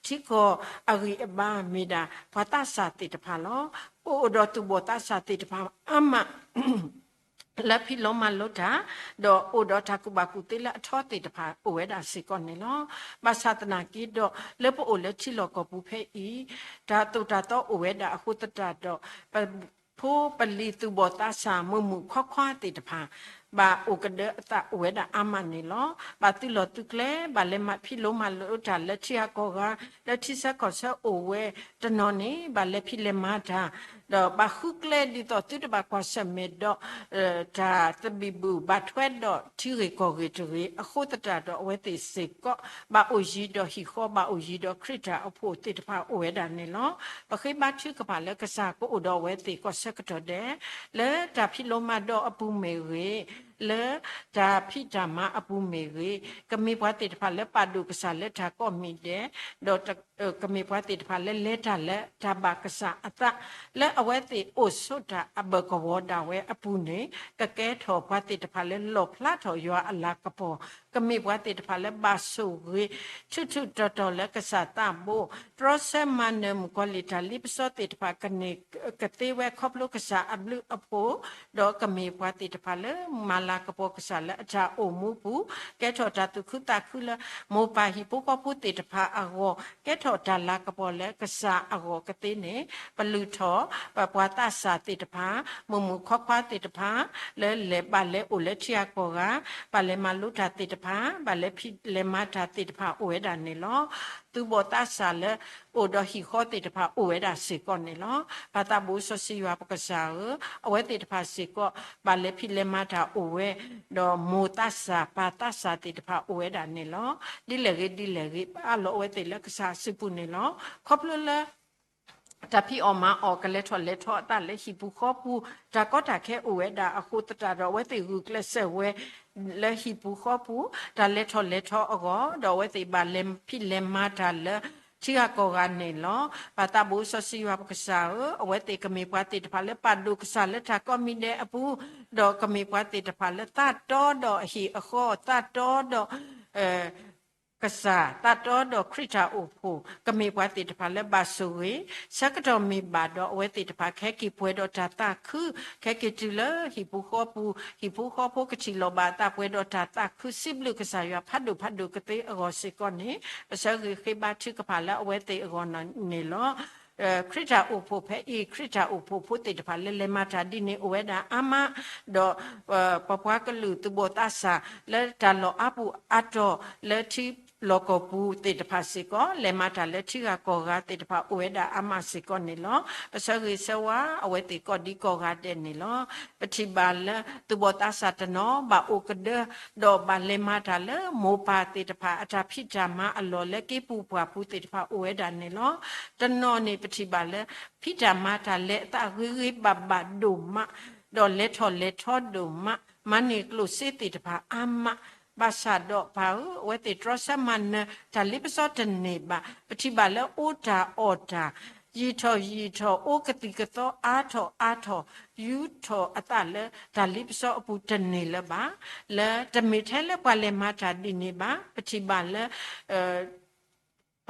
ထံကီၢ်အဂံၢ်အဘါမ့ၢ်ဒၣ်ပှၤသးစၢ်သ့ၣ်တဖၣ်လီၤ. ပအိၣ်ဒီးသူၣ်ဘီၣ်သးစၢ်သ့ၣ်တဖၣ်အါမး လၢဖံးလိမၤလိတၢ်, ဒီးအိၣ်ဒီးတၢ်ကူၣ်ဘၣ်ကူၣ်သ့လၢအထီသ့ၣ်တဖၣ်အိၣ်ဝဲဒၣ်စ့ၢ်ကီးန့ၣ်လီၤ. ဘၣ်ဆၣ်သနာ်က့ဒီး လၢပအိၣ်လၢထံလီၢ်ကီၢ်ပူၤဖဲအံၤ တၢ်သိၣ်တၢ်သီအိၣ်ဝဲဒၣ်အဃိသတးဒီး ပဖိပလံၤသူၣ်ဘီၣ်သးစၢ်မုာ်မုာ်ခွါခွါသ့ၣ်တဖၣ် ဘၣ်အိၣ်ကဒၢအသးအိၣ်ဝဲဒၣ်အါမးန့ၣ်လီၤ. ဘၣ်သုးလီၢ်သုးကျဲ ဘၣ်လဲၤမၤဖံးလိမၤလိတၢ်လၢထံဂၤကီၢ်ဂၤ, လၢထံဆၢကီၢ်ဆၢအိၣ်ဝဲတနီၤန့ၣ် ဘၣ်လဲၤဖံးလဲၤမၤတၢ်, ဒီးဘၣ်ဃုကျဲဒ်သိးသုတဘၣ်ကွၢ်ဆၢၣ်မဲာ်ဒီး တၢ်သဘံၣ်ဘုၣ်ဘၣ်ထွဲဒီးထံဂ့ၢ်ကီၢ်ဂ့ၢ်တဂ့ၤ, အဃိသတးဒီးအဝဲသ့ၣ်စ့ၢ်ကီး ဘၣ်အိၣ်ယံၤဒီးဟံၣ်ဃီ ဘၣ်အိၣ်ယံၤဒီးခရံာ်တၢ်အိၣ်ဖှိၣ်သ့ၣ်တဖၣ်အိၣ်ဝဲဒၣ်န့ၣ်လီၤ. ပဃ့ဘါထုကဖၣ်လၢကစၢ်ကအိၣ်ဒီးအဝဲသ့ၣ်ကိးဆၢကတီၢ်ဒဲး လၢတၢ်ဖံးလိမၤဒိးအပူၤမ့ၢ်ဂ့ၤ, လၢတၢ်ဖံးတၢ်မၤအပူၤမ့ၢ်ဂ့ၤ, ကမ့ၢ်ပှၤသ့ၣ်တဖၣ်လၢပာ်ဒိၣ်ကစၢ်လၢတၢ်ကိးမံၤဒဲး, ဒီး ကမ့ၢ်ပှၤသ့ၣ်တဖၣ်လၢလဲၤတၢ်လၢတၢ်ဘၣ်ကစၢ်အသး, လၢအဝဲသ့ၣ်အိၣ်ဆိးတၢ်အဘၢၣ်ကဝီၤဒၣ်ဝဲအပူၤန့ၣ် ကကဲထီၣ်ပှၤသ့ၣ်တဖၣ်လၢလီၣ်ဖျါထီၣ်ယွၤအလၤကပီၤ, ကမ့ၢ်ပှၤသ့ၣ်တဖၣ်လၢဘၣ်ဆိၣ်ဂ့ၤ ထူးထူးတီၤတီၤလၢကစၢ်သးဘိ, တြီဆၢမၤနၢၤမုၣ်ကီၤလံၢ်တၢ်လ့ပစီသ့ၣ်တဖၣ် ကန့ၢ်ကသ့ဝဲခီဖျိကစၢ်အဘျုးအဖှိၣ်, ဒီးကမ့ၢ်ပှၤသ့ၣ်တဖၣ်လၢမၤလၤကပီၤကစၢ်လၢအတၢ်အိၣ်မူပူၤ, ကဲထီၣ်တၢ်သူၣ်ခုသးခုလၢမိၢ်ပၢ်ဟံၣ်ဖိဃီဖိသ့ၣ်တဖၣ်အဂီၢ်, ကဲထီၣ်တၢ်လၤကပီၤလၢကစၢ်အဂီၢ်ကသ့န့ၣ်, ပလုၢ်ထီၣ်ပပှၤသးစၢ်သ့ၣ်တဖၣ်, မုာ်မုာ်ခွါခွါသ့ၣ်တဖၣ်, လၢလဲၤဘၣ်လဲၤအိၣ်လၢထံဂၤကီၢ်ဂၤ, ဘၣ်လဲၤမၤလိတၢ်သ့ၣ်တဖၣ်, ဘၣ်လဲၤဖံးလဲၤမၤတၢ်သ့ၣ်တဖၣ်အိၣ်ဝဲဒၣ်န့ၣ်လီၤ. သူၣ်ဘီၣ်သးစၢ်လၢ အိၣ်ဒီးဟံၣ်ဃီသ့ၣ်တဖၣ်အိၣ်ဝဲဒၣ်စ့ၢ်ကီးန့ၣ်လီၤ. ပၢ်သးဘိစီဆှံယွၤပကစၢ်ဧၢ, အဝဲသ့ၣ်တဖၣ်စ့ၢ်ကီး ဘၣ်လဲၤဖံးလဲၤမၤတၢ်အိၣ်ဝဲ, ဒီးမိၢ်သးစၢ်ပၢ်သးစၢ်သ့ၣ်တဖၣ်အိၣ်ဝဲဒၣ်န့ၣ်လီၤ. ဒ်လဲၣ်ဂ့ၤဒ်လဲၣ်ဂ့ၤ ပအးလီၤအဝဲသ့ၣ်လၢကစၢ်အစုပူၤန့ၣ်လီၤ. ခီဖျိလၢ တၢ်ဖံးအီၣ်မၤအီၣ်ကလဲၤထီၣ်လဲၤထီအသးလၢဟံၣ်ပူၤဃီပူၤ, တၢ်ကီတၢ်ခဲအိၣ်ဝဲဒၣ်အဃိသတးဒီး အဝဲသ့ၣ်ဂုာ်ကျဲးစၢးဝဲ လၢဟံၣ်ပူၤဃီပူၤ, တၢ်လဲၤထီၣ်လဲၤထီအဂီၢ်, ဒီးအဝဲသ့ၣ်ဘၣ်လဲၤဖံးလဲၤမၤတၢ်လၢထံဂၤကီၢ်ဂၤန့ၣ်လီၤ. ပၢ်သးဘိစီဆှံယွၤပကစၢ်ဧၢ, အဝဲသ့ၣ်ကမ့ၢ်ပှၤသ့ၣ်တဖၣ်လၢပာ်ဒိၣ်ကစၢ်လၢတၢ်ကိးမံၤဒဲးအပူၤ, ဒီးကမ့ၢ်ပှၤသ့ၣ်တဖၣ်လၢသးတီဒီးအဟံၣ်အဃီ, သးတီဒီး ကစၢ်, သးတီဒီးခရံာ်တၢ်အိၣ်ဖှိၣ်, ကမ့ၢ်ပှၤသ့ၣ်တဖၣ်လၢဘၣ်ဆိၣ်ဂ့ၤ, ဆၢကတီၢ်မ့ၢ်ဘၣ်ဒီးအဝဲသ့ၣ်တဖၣ် ခဲက့ၤပှဲၤဒီးတၢ်သးခု, ခဲက့ၤတုၤလၢဟံၣ်ပူၤဃီပူၤ, ဟံၣ်ပူၤဃီဖိကထံၣ်လိာ်ဘၣ်အသးပှဲၤဒီးတၢ်သးခု, စံးဘျုးကစၢ်ယွၤဖးဒိၣ်ဖးဒိၣ်ကသ့အဂီၢ်စ့ၢ်ကီးန့ၣ်, ပဆၢဂ့ၤဃ့ဘါထုကဖၣ်လၢအဝဲသ့ၣ်အဂီၢ်န့ၣ်လီၤ. ခရံာ်တၢ်အိၣ်ဖှိၣ်ဖဲအံၤ ခရံာ်တၢ်အိၣ်ဖှိၣ်ဖိသ့ၣ်တဖၣ်လၢလဲၤမၤတၢ်ဒ်န့ၣ်အိၣ်ဝဲဒၣ်အါမး, ဒီး ပပှၤကလုာ်သူၣ်ဘီၣ်သးစၢ်လၢတၢ်လီၢ်အါပူၤအါတီၤလၢထံလီၢ်ကီၢ်ပူၤသ့ၣ်တဖၣ်စ့ၢ်ကီး လဲၤမၤတၢ်လၢထံဂၤကီၢ်ဂၤသ့ၣ်တဖၣ်အိၣ်ဝဲဒၣ်အါမးစ့ၢ်ကီးန့ၣ်လီၤ. ပဆၢဂ့ၤဆၢဝါအဝဲသ့ၣ်ကိးဒံကိးဂၤဒဲးန့ၣ်လီၤ. ပထံၣ်ဘၣ်လၢသူၣ်ဘီၣ်သးစၢ်တနီၤဘၣ်အိၣ်ကဒၢ ဒီးဘၣ်လဲၤမၤတၢ်လၢမိၢ်ပၢ်သ့ၣ်တဖၣ်အတၢ်ဖံးတၢ်မၤအလီၢ်လၢက့ပူၤပှၢ်ပူၤသ့ၣ်တဖၣ်အိၣ်ဝဲဒၣ်န့ၣ်လီၤ. တနီၤန့ၣ်ပထံၣ်ဘၣ်လၢ ဖံးတၢ်မၤတၢ်လဲၤအသးဂ့ၤဂ့ၤဘၣ်ဘၣ်ဒိၣ်မး, ဒီးလဲၤထီၣ်လဲၤထီဒိၣ်မး, မၤန့ၢ်ကျိၣ်စ့သ့ၣ်တဖၣ်အါမး, ဘၣ်ဆၣ်ဒီးပၢ်ဧၢ, အဝဲသ့ၣ်တြီဆၢမၤနၢၤတၢ်လ့ပစီတန့ၢ်ဘၣ်. ပထံၣ်ဘၣ်လၢအီတၢ်အီတၢ် ယံာ်ထီၣ်ယံာ်ထီၣ် အိၣ်ကသံၣ်ကသီအါထီၣ်အါထီၣ် ယူထီၣ်အသးလၢတၢ်လ့ပစီအပူၤတန့ၢ်လၢၤဘၣ်, လၢတမ့ၢ်ထဲလၢပှၤလဲၤမၤတၢ်ဒ်န့ၣ်ဘၣ်. ပထံၣ်ဘၣ်လၢ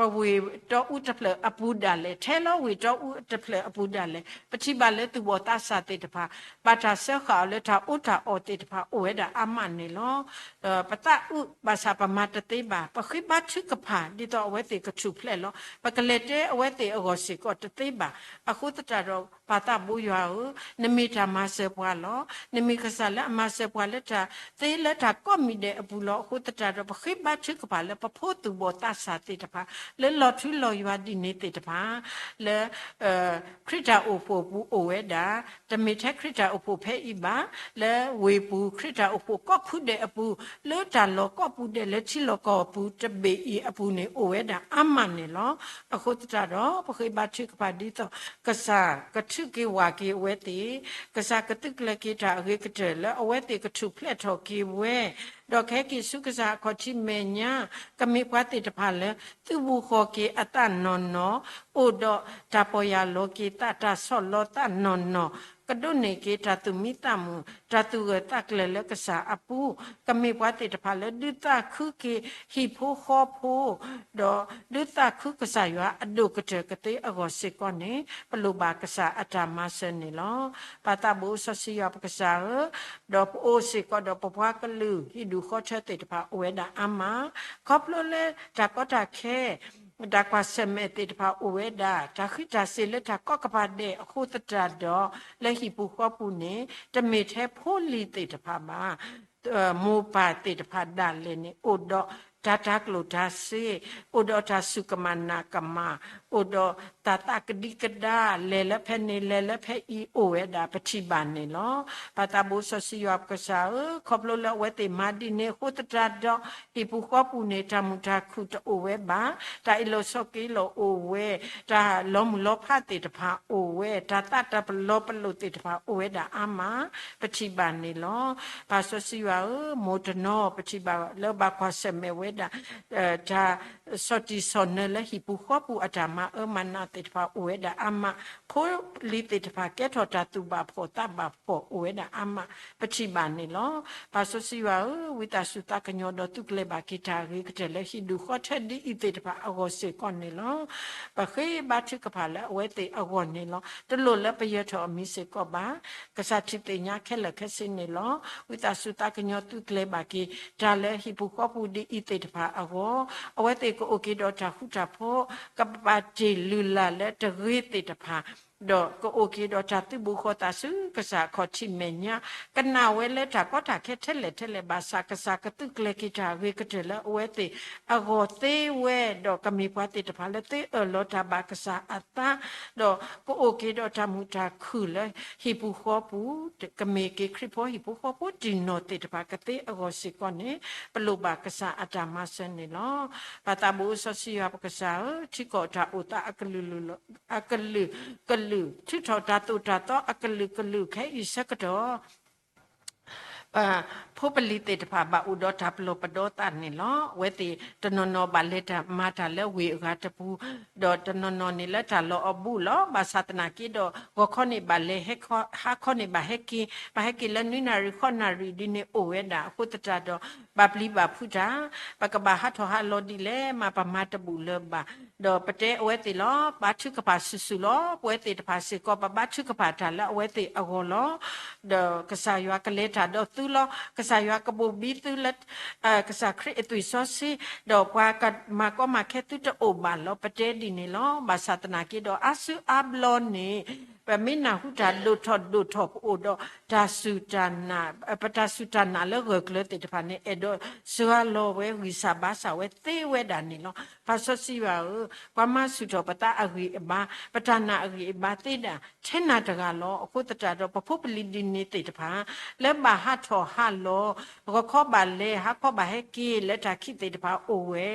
ပဝ့ၢ်တီအူတဖျၢၣ်အပူၤဒၣ်လဲာ်, ထဲလီၤဝ့ၢ်တီအူတဖျၢၣ်အပူၤဒၣ်လဲာ်, ပထံၣ်ဘၣ်လၢသူၣ်ဘီၣ်သးစၢ်သ့ၣ်တဖၣ် ဘၣ်တၢ်စၢဃာ်အီၤလၢတၢ်အီၣ်တၢ်အီသ့ၣ်တဖၣ် အိၣ်ဝဲဒၣ်အါမးန့ၣ်လီၤ. ပသးအုးဘၣ်ဆၣ်ပမၤတသ့ဘၣ်, ပဃ့ဘါထုကဖၣ် ဒ်သိးအဝဲသ့ၣ်ကထူၣ်ဖျဲးလီၤ. ပကလဲၤတဲအဝဲသ့ၣ်အဂီၢ်စ့ၢ်ကီးတသ့ဘၣ်. အဃိသတးဒီး ပၢ်သးဘိယွၤဧၢ, နမ့ၢ်တၢ်မၤစၢၤပှၤလီၤ. နမ့ၢ်ကစၢ်လၢအမၤစၢၤပှၤလၢတၢ်သ့လၢတၢ်ကိးမံၤဒဲးအပူၤလီၤ. အဃိသတးဒီး ပဃ့ဘါထုကဖၣ်လၢပဖိသူၣ်ဘီၣ်သးစၢ်သ့ၣ်တဖၣ် လၢလီၤထူလီၤယွၤဒ်န့ၣ်သ့ၣ်တဖၣ် လၢ ခရံာ်တၢ်အိၣ်ဖှိၣ်အပူၤအိၣ်ဝဲဒၣ်, တမ့ၢ်ထဲခရံာ်တၢ်အိၣ်ဖှိၣ်ဖဲအံၤဘၣ်, လၢဝ့ၢ်ပူၤ ခရံာ်တၢ်အိၣ်ဖှိၣ်ကိးဖုဒဲးအပူၤ, လၢတၢ်လီၢ်ကိးပူၤဒဲး လၢထံလီၢ်ကီၢ်ပူၤတဘ့ၣ်အံၤအပူၤန့ၣ် အိၣ်ဝဲဒၣ်အါမးန့ၣ်လီၤ. အဃိသတးဒီး ပဃ့ဘါထုကဖၣ်ဒ်သိး ကစၢ်ကထုးက့ၤဝၢ်က့ၤအဝဲသ့ၣ်, ကစၢ်ကသုးကျဲၤက့ၤတၢ်အဂ့ၤကတၢၢ်လၢအဝဲသ့ၣ်ကထူၣ်ဖျဲးထီၣ်က့ၤဝဲ, ဒီးကဟဲက့ၤဆူကစၢ်အခီၣ်ထံးမဲာ်ညါ, ကမ့ၢ်ပှၤသ့ၣ်တဖၣ်လၢ သုးဘူးဃီၤက့ၤအသးနီၢ်နီၢ်, အိၣ်ဒီးတၢ်ပီၢ်ယၢ်လီၤက့ၤသး တၢ်ဆီၣ်လီၤသးနီၢ်နီၢ်, ကဒိးန့ၢ်က့ၤတၢ်သူၣ်မံသးမုာ် တၢ်သူၣ်ဂၢၢ်သးကျၢၤလၢကစၢ်အပူၤ, ကမ့ၢ်ပှၤသ့ၣ်တဖၣ်လၢဒုးသးခုက့ၤဟံၣ်ဖိဃီဖိ, ဒီးဒုးသးခုကစၢ်ယွၤအဒိၣ်ကတၢၢ်ကသ့အဂီၢ်စ့ၢ်ကီးန့ၣ် ပလိၣ်ဘၣ်ကစၢ်အတၢ်မၤစၢၤန့ၣ်လီၤ. ပၢ်သးဘိစီဆှံယွၤပကစၢ်ဧၢ, ဒီးပအိၣ်စ့ၢ်ကီးဒီးပပှၤကလုာ် ဟံၣ်ဒူၣ်ဃီထၢသ့ၣ်တဖၣ်အိၣ်ဝဲဒၣ်အါမး, ခီဖျိလၢတၢ်ကီတၢ်ခဲ တၢ်ကွၢ်ဆၢၣ်မဲာ်သ့ၣ်တဖၣ်အိၣ်ဝဲဒၣ်, တၢ်ဃံးတၢ်စ့ၤလၢတၢ်ကီကပၤဒဲးအဃိသတးဒီး လၢဟံၣ်ပူၤဃီပူၤန့ၣ် တမ့ၢ်ထဲဖိလံၤသ့ၣ်တဖၣ်ဘၣ်, မိၢ်ပၢ်သ့ၣ်တဖၣ်ဒၣ်လဲာ်န့ၣ် အိၣ်ဒီးတၢ်တၤကျိၣ်တၤစ့, အိၣ်ဒီးတၢ်စူၢ်ကမၣ်နာ်ကမၣ်, အိၣ်ဒီးတၢ်သးကဒံကဒါ လဲၤလၢဖဲန့ၣ် လဲၤလၢဖဲအံၤအိၣ်ဝဲဒၣ် ပထံၣ်ဘၣ်န့ၣ်လီၤ. ပၢ်သးဘိစီဆှံယွၤပကစၢ်ဧၢ, ခီဖျိလၢအဝဲသ့ၣ်မၤဒ်န့ၣ်အဃိသတးဒီး ဟံၣ်ပူၤဃီပူၤန့ၣ် တၢ်မုာ်တၢ်ခုၣ်တအိၣ်ဝဲဘၣ်, တၢ်အ့ၣ်လိာ်ဆိးက့လိာ်အိၣ်ဝဲ, တၢ်လီၤမုၢ်လီၤဖးသ့ၣ်တဖၣ်အိၣ်ဝဲ, တၢ်သးတၢ်ပလီၤပလိာ်သ့ၣ်တဖၣ်အိၣ်ဝဲဒၣ်အါမး, ပထံၣ်ဘၣ်န့ၣ်လီၤ. ပၢ်စီဆှံယွၤဧၢ, မိၢ်တနီၤပထံၣ်ဘၣ်လၢဘၣ်ကွၢ်ဆၢၣ်မဲာ်ဝဲဒၣ် တၢ်ဆီၣ်တံၢ်ဆီၣ်နၢၤလၢဟံၣ်ပူၤဃီပူၤအတၢ်မၤအၢမၤနးသ့ၣ်တဖၣ်အိၣ်ဝဲဒၣ်အါမး, ဖိလံၤသ့ၣ်တဖၣ်ကဲထီၣ်တၢ်သူၣ်ဘၣ်ဖှီၣ်သးဘၣ်ဖှီၣ်အိၣ်ဝဲဒၣ်အါမး, ပထံၣ်ဘၣ်န့ၣ်လီၤ. ပၢ်စီဆှံယွၤဧၢ, ဝံသးစူၤသးကညီၤဒီး သုးကျဲၤဘၣ်က့ၤတၢ်အဂ့ၤကတၢၢ်လၢဟံၣ်ဒူၣ်ဃီထၢဒ်အံၤသ့ၣ်တဖၣ်အဂီၢ်စ့ၢ်ကီးန့ၣ်လီၤ. ပဃ့ဘါထုကဖၣ်လၢအဝဲသ့ၣ်အဂီၢ်န့ၣ်လီၤ. တလိၣ်လၢပယၢၤထီၣ်အမံၤစ့ၢ်ကီးဘၣ်. ကစၢ်ထံၣ်သ့ၣ်ညါခဲလၢာ်ခဲဆ့န့ၣ်လီၤ. ဝံသးစူၤသးကညီၤသုးကျဲၤဘၣ်က့ၤ တၢ်လၢဟံၣ်ပူၤဃီပူၤဒ်အံၤသ့ၣ်တဖၣ်အဂီၢ်, အဝဲသ့ၣ်ကအိၣ်က့ၤဒီးတၢ်ဃူတၢ်ဖိး, ကဘၣ်တ့ၢ်လုၢ်လၢ်လၢတဂ့ၤသ့ၣ်တဖၣ်, ဒီးကအိၣ်က့ၤဒီးတၢ်သုးဘူးဃီၤသးဆူကစၢ်အခီၣ်ထံးမဲာ်ညါ, ကနၣ်ဝဲလၢတၢ်ကီတၢ်ခဲထဲလဲၣ်ထဲလဲၣ်ဘၣ်ဆၣ် ကစၢ်ကသုးကျဲၤက့ၤတၢ်အဂ့ၤကတၢၢ်လၢအဝဲသ့ၣ်အဂီၢ်သ့ဝဲ, ဒီးကမ့ၢ်ပှၤသ့ၣ်တဖၣ်လၢသ့အၢၣ်လီၤတၢ်ဘၣ်ကစၢ်အသး, ဒီးကအိၣ်က့ၤဒီးတၢ်မုာ်တၢ်ခုၣ်လၢဟံၣ်ပူၤဃီပူၤ, ကမ့ၢ်က့ၤခရံာ်ဖိဟံၣ်ပူၤဃီဖိတံၢ်နီၢ်သ့ၣ်တဖၣ်ကသ့အဂီၢ်စ့ၢ်ကီးန့ၣ်, ပလိၣ်ဘၣ်ကစၢ်အတၢ်မၤစၢၤန့ၣ်လီၤ. ပၢ်သးဘိစီဆှံယွၤပကစၢ်ဧၢ, ထံကီၢ်တၢ်အိၣ်သးအကလုာ်လုာ်လီၤ, အကလုာ်ကလုာ်, ထုးထီၣ်တၢ်သိၣ်တၢ်သီအကလုာ်ကလုာ်ခဲအံၤဆၢကတီၢ် ဖိပလံၤသ့ၣ်တဖၣ်ဘၣ်အိၣ်ဒီးတၢ်ပလီၢ်ပဒီသးန့ၣ်လီၤ. အဝဲသ့ၣ်တနီၤနီၤဘၣ်လဲၤတၢ်မၤတၢ်လၢဝ့ၢ်အဂၤတပူၤ, ဒီးတနီၤနီၤန့ၣ်လၢတၢ်လီၢ်အဘူးလီၤ. ဘၣ်ဆၣ်သနာ်က့ဒီး ဂီၤခီန့ၣ်ဘၣ်လဲၤဟဲခီ, ဟါခီန့ၣ်ဘၣ်ဟဲက့ၤ, ဘၣ်ဟဲက့ၤလၢနွံနၣ်ရံၣ်ဃိးနၣ်ရံၣ်ဒ်န့ၣ်အိၣ်ဝဲဒၣ်အဃိသတးဒီး ဘၣ်ပျံၤဘၣ်ဖုးတၢ်, ပကဘၣ်ဟးထီၣ်ဟးလီၤဒ်လဲၣ် မ့ၢ်ပမၤတဘူးလၢၤဘၣ်. ဒီးပတဲအဝဲသ့ၣ်လီၤ, ဘါထုကဖၣ်ဆူၣ်ဆူၣ်လီၤ. ပဝဲသ့ၣ်တဖၣ်စ့ၢ်ကီး ပဘါထုကဖၣ်တၢ်လၢအဝဲသ့ၣ်အဂီၢ်လီၤ. ဒီးကစၢ်ယွၤကလဲၤတၢ်ဒီးသုလီၤ. ကစၢ်ယွၤကဘိၣ်ဘံသုလၢ ကစၢ်ခရံာ်အသွံၣ်စီဆှံ, ဒီးပှၤကမၤကီမၤခဲသုတအိၣ်ဘၣ်လီၤ. ပတဲဒ်န့ၣ်လီၤ. ဘၣ်ဆၣ်သနာ်က့ဒီး အါစုအါဘျီန့ၣ် ပမ့ၢ်နၢ်ဟူတၢ်ဒိၣ်ထီၣ်ဒိၣ်ထီၣ် ပအိၣ်ဒီးတၢ်စူၢ်တၢ်နာ်, ပတၢ်စူၢ်တၢ်နာ်လၢဂၢၢ်ကျၢၤသ့ၣ်တဖၣ်န့ၣ် အဲၣ်ဒိးစှၤလီၤဝဲ ဂံၢ်စၢ်ဘါစၢ်ဝဲသ့ဝဲဒၣ်န့ၣ်လီၤ. ပၢ်စီဆှံယွၤဧၢ, ပှၤမၤဆူၣ်ထီၣ်ပသးအဂံၢ်အဘါ, ပတၢ်နာ်အဂံၢ်အဘါသ့ဒၣ် ထဲနၤတဂၤလီၤ. အဃိသတးဒီး ပဖိပလံၤဒ်န့ၣ်သ့ၣ်တဖၣ် လၢဘၣ်ဟးထီၣ်ဟးလီၤ, ဂီၤခီဘၣ်လဲၤ ဟါခီဘၣ်ဟဲက့ၤ လၢတၢ်ခံးသ့ၣ်တဖၣ်အိၣ်ဝဲ,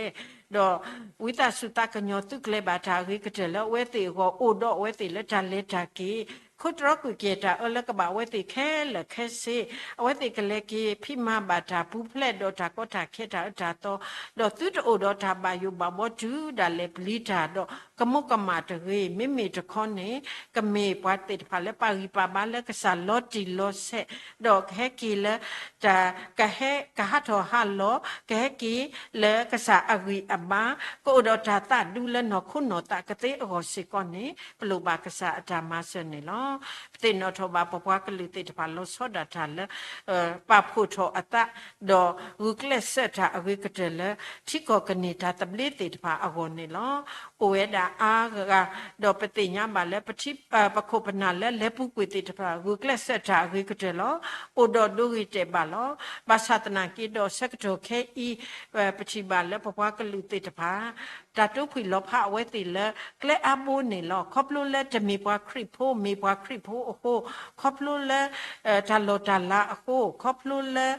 ဒီးဝံသးစူၤသးကညီၤသုးကျဲၤဘၣ်တၢ်အဂ့ၤကတၢၢ်လၢအဝဲသ့ၣ်အဂီၢ် အိၣ်ဒီးအဝဲသ့ၣ်လၢတၢ်လဲၤတၢ်က့ၤ, ခိၣ်တြီကွံာ်ကဲၤတၢ်အၢလၢကဘၣ်အဝဲသ့ၣ်ခဲလၢာ်ခဲဆ့, အဝဲသ့ၣ်ကလဲၤက့ၤဖံးမၤဘၣ်တၢ်ပူၤဖျဲးဒီးတၢ်ကီတၢ်ခဲတၢ်အၢတၢ်သီ, ဒီးသုတအိၣ်ဒီးတၢ်ဘၣ်ယိၣ်ဘၣ်ဘှီတုၤဒၣ်လဲာ်ပျံၤတၢ်ဒီး ကမိၢ်ကမၣ်တဂ့ၤ, မ့မ့ၢ်တခီန့ၣ် ကမ့ၢ်ပှၤသ့ၣ်တဖၣ်လၢပာ်ဂံၢ်ပာ်ဘါလၢကစၢ်လီၤတံၢ်လီၤဆဲး, ဒီးကဟဲက့ၤလၢ တၢ် ကဟဲ ကဟးထီၣ်ဟးလီၤ, ကဟဲက့ၤလၢကစၢ်အဂံၢ်အဘါ, ကအိၣ်ဒီးတၢ်သးဒူလၢနီၢ်ခိနီၢ်သးကသ့အဂီၢ်စ့ၢ်ကီးန့ၣ် ပလိၣ်ဘၣ်ကစၢ်အတၢ်မၤစၢၤန့ၣ်လီၤ. ပသ့ၣ်နီၣ်ထီၣ်ဘၣ်ပပှၤကလုာ်သ့ၣ်တဖၣ်လီၤဆီဒၣ်တၢ်လၢ ပာ်ဖှိၣ်ထီၣ်အသး ဒီးဂုာ်ကျဲးစၢးတၢ်အဂ့ၤကတၢၢ်လၢ ထံကီၢ်ကန့ၢ်တၢ်သဘျ့သ့ၣ်တဖၣ်အဂီၢ်န့ၣ်လီၤ. အိၣ်ဝဲဒၣ်အါဂၤ ဒီးပသ့ၣ်ညါဘၣ်လၢ ပခိၣ်ပနၢ်လၢလဲၤပူၤကွံာ်သ့ၣ်တဖၣ် ဂုာ်ကျဲးစၢးတၢ်အဂ့ၤကတၢၢ်လီၤ. အိၣ်ဒီးဒိဂ့ၤတဲာ်ဘၣ်လီၤ. ဘၣ်ဆၣ်သနာ်က့ဒီးဆၢကတီၢ်ခဲအံၤ ပထံၣ်ဘၣ်လၢပပှၤကလုာ်သ့ၣ်တဖၣ် တၢ်တိာ်ဖှံလီၤဖးအဝဲသ့ၣ်လၢကျဲအါဘိန့ၣ်လီၤ. ခီဖျိလၢတမ့ၢ်ပှၤခရံာ်ဖိ မ့ၢ်ပှၤခရံာ်ဖိအဃိ, ခီဖျိလၢ တၢ်လီၢ်တၢ်လၤအဃိ, ခီဖျိလၢ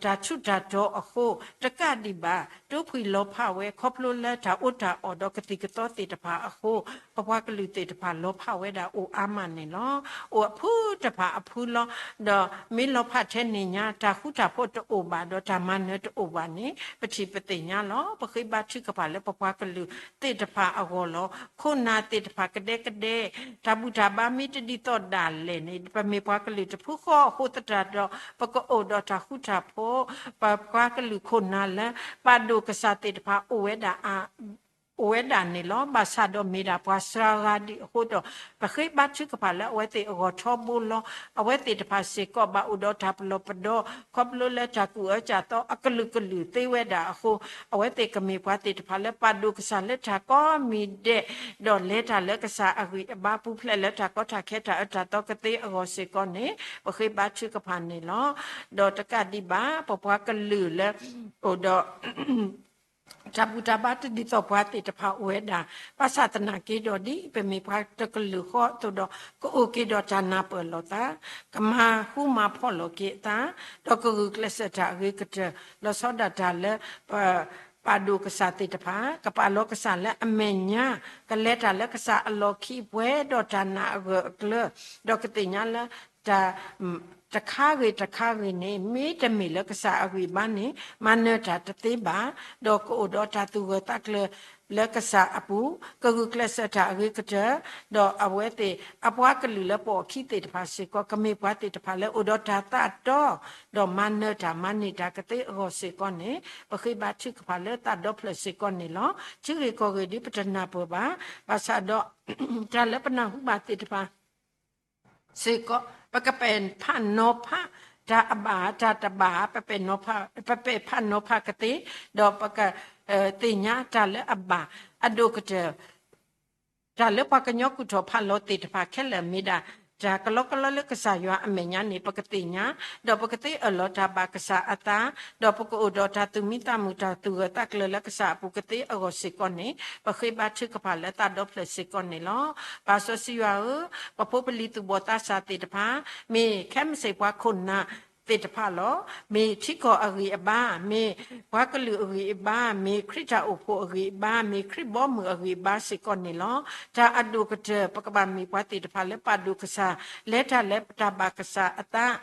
တၢ်ထူးတၢ်တီၤအဃိ တကးဒံးဘၣ် တိာ်ဖှံလီၤဖးဝဲ ခီဖျိလၢတၢ်အိၣ်တၢ်အီၣ်ဒီးကသံၣ်ကသီသ့ၣ်တဖၣ်အဃိ, ပပှၤကလုာ်သ့ၣ်တဖၣ်လီၤဖးဝဲဒၣ်အိၣ်အါမးန့ၣ်လီၤ. အိၣ်အဖုတဖၣ်အဖုလီၤ. ဒီးမ့ၢ်လီၤဖးထဲန့ၣ်ညါ တၢ်ဃူတၢ်ဖိးတအိၣ်ဘၣ်ဒီးတၢ်မၤနၢၤတအိၣ်ဘၣ်န့ၣ် ပထံၣ်ပသ့ၣ်ညါလီၤ. ပဃ့ဘါထုကဖၣ်လၢပပှၤကလုာ်သ့ၣ်တဖၣ်အဂီၢ်လီၤ. ခိၣ်နၢ်သ့ၣ်တဖၣ်ကဒဲကဒဲ တၢ်ဘူၣ်တၢ်ဘါမ့ၢ်တဒ်သိးဒၣ်လဲာ်န့ၣ် ပမ့ၢ်ပှၤကလုာ်တဖုဃီအဃိသတးဒီး ပကအိၣ်ဒီးတၢ်ဃူတၢ်ဖိး, ပပှၤကလုာ်ခိၣ်နၢ်လၢ ပာ်ဒိၣ်ကစၢ်သ့ၣ်တဖၣ်အိၣ်ဝဲဒၣ် အိၣ်ဝဲဒၣ်န့ၣ်လီၤ. ဘၣ်ဆၣ်ဒီးမ့ၢ်ဒၣ်ပှၤစှၤဂၤဒံးအဃိဒီး ပဃ့ဘါထုကဖၣ်လၢအဝဲသ့ၣ်အဂီၢ်ထီဘိလီၤ. အဝဲသ့ၣ်တဖၣ်စ့ၢ်ကီးဘၣ်အိၣ်ဒီးတၢ်ပလီၢ်ပဒီ ခီဖျိလၢတၢ်ကူၣ်အၢကၢ်သီအကလုာ်ကလုာ်သ့ဝဲဒၣ်အဃိ, အဝဲသ့ၣ်ကမ့ၢ်ပှၤသ့ၣ်တဖၣ်လၢပာ်ဒိၣ်ကစၢ်လၢတၢ်ကိးမံၤဒဲး, ဒီးလဲၤတၢ်လၢကစၢ်အဂံၢ်အဘါ ပူၤဖျဲးလၢတၢ်ကီတၢ်ခဲတၢ်အၢတၢ်သီကသ့အဂီၢ်စ့ၢ်ကီးန့ၣ် ပဃ့ဘါထုကဖၣ်န့ၣ်လီၤ. ဒီးတကးဒံးဘၣ် ပပှၤကလုာ်လၢ အိၣ်ဒီး တၢ်ဘူၣ်တၢ်ဘါတဒ်သိးပှၤသ့ၣ်တဖၣ်အိၣ်ဝဲဒၣ်, ဘၣ်ဆၣ်သနာ်က့ဒီးဒ်ပမ့ၢ်ပှၤတကလုာ်ဃီအသိးဒီး ကအိၣ်က့ၤဒီးတၢ်နၢ်ပၢၢ်လိာ်သး, ကမၤဃူမၤဖိးလိာ်က့ၤအသး, ဒီးကဂုာ်ကျဲးစၢးတၢ်အဂ့ၤကတၢၢ် လီၤဆီဒၣ်တၢ်လၢ ပပာ်ဒိၣ်ကစၢ်သ့ၣ်တဖၣ်, ကပာ်လီၤကစၢ်လၢအမဲာ်ညါ, ကလဲၤတၢ်လၢကစၢ်အလီၢ်ခံပှဲၤဒီးတၢ်နာ်အဂၢၢ်အကျၢၤ, ဒီးကသ့ၣ်ညါလၢ တၢ် တခါဂ့ၤတခါဂ့ၤန့ၣ် မ့တမ့ၢ်လၢကစၢ်အဂံၢ်အဘါန့ၣ် မၤနၢၤတၢ်တသ့ဘၣ်, ဒီးကအိၣ်ဒီးတၢ်သူၣ်ဂၢၢ်သးကျၢၤလၢကစၢ်အပူၤ, ကဂုာ်ကျဲးစၢးတၢ်အဂ့ၤကတၢၢ်, ဒီးအဝဲသ့ၣ်အပှၤကလုာ်လၢပအီၣ်ခံသ့ၣ်တဖၣ်စ့ၢ်ကီး ကမ့ၢ်ပှၤသ့ၣ်တဖၣ်လၢအိၣ်ဒီးတၢ်သးတီ, ဒီးမၤနၢၤတၢ်မၤန့ၢ်တၢ်ကသ့အဂီၢ်စ့ၢ်ကီးန့ၣ် ပဃ့ဘါထုကဖၣ်လၢသးဒီဖျၢၣ်စ့ၢ်ကီးန့ၣ်လီၤ. ထံဂ့ၢ်ကီၢ်ဂ့ၢ်ဒ်ပတနၢ်ပၢၢ်ဘၣ်, ဘၣ်ဆၣ်ဒီး တၢ်လၢပနၢ်ဟူဘၣ်သ့ၣ်တဖၣ် စ့ၢ်ကီး ပကပဲာ်ဖးနီၤဖး တၢ်အဘၣ်တၢ်တဘၣ် ပပဲာ်နီၤဖး ပပဲာ်ဖးနီၤဖးကသ့, ဒီးပက သ့ၣ်ညါတၢ်လၢအဘၣ် အဒိၣ်ကတၢၢ် တၢ်လၢပှၤကညီကူၣ်ထီၣ်ဖးလီၤသ့ၣ်တဖၣ်ခဲလၢာ်မ့ၢ်ဒၣ် တၢ်ကလီကလီလၢကစၢ်ယွၤအမဲာ်ညါန့ၣ် ပကသ့ၣ်ညါ, ဒီးပကသ့အၢၣ်လီၤတၢ်ဘၣ်ကစၢ်အသး, ဒီးပကအိၣ်ဒီးတၢ်သူၣ်မံသးမုာ် တၢ်သူၣ်ဂၢၢ်သးကျၢၤလၢကစၢ်အပူၤကသ့အဂီၢ်စ့ၢ်ကီးန့ၣ် ပဃ့ဘါထုကဖၣ်လၢသးဒီဖျၢၣ်စ့ၢ်ကီးန့ၣ်လီၤ. ပၢ်စီဆှံယွၤဧၢ, ပဖိပလံၤသူၣ်ဘီၣ်သးစၢ်သ့ၣ်တဖၣ် မ့ၢ်ခဲမုၢ်ဆ့ၣ်ပှၤခိၣ်နၢ်သ့ၣ်တဖၣ်လီၤ. မ့ၢ်ထံကီၢ်အဂံၢ်အဘါ, မ့ၢ်ပှၤကလုာ်အဂံၢ်အဘါ, မ့ၢ်ခရံာ်တၢ်အိၣ်ဖှိၣ်အဂံၢ်အဘါ, မ့ၢ်ခရံာ်ဘီမုၢ်အဂံၢ်အဘါစ့ၢ်ကီးန့ၣ်လီၤ. တၢ်အဒိၣ်ကတၢၢ် ပကဘၣ်မ့ၢ်ပှၤသ့ၣ်တဖၣ်လၢပာ်ဒိၣ်ကစၢ်, လဲၤတၢ်လၢတၢ်ဘၣ်ကစၢ်အသး,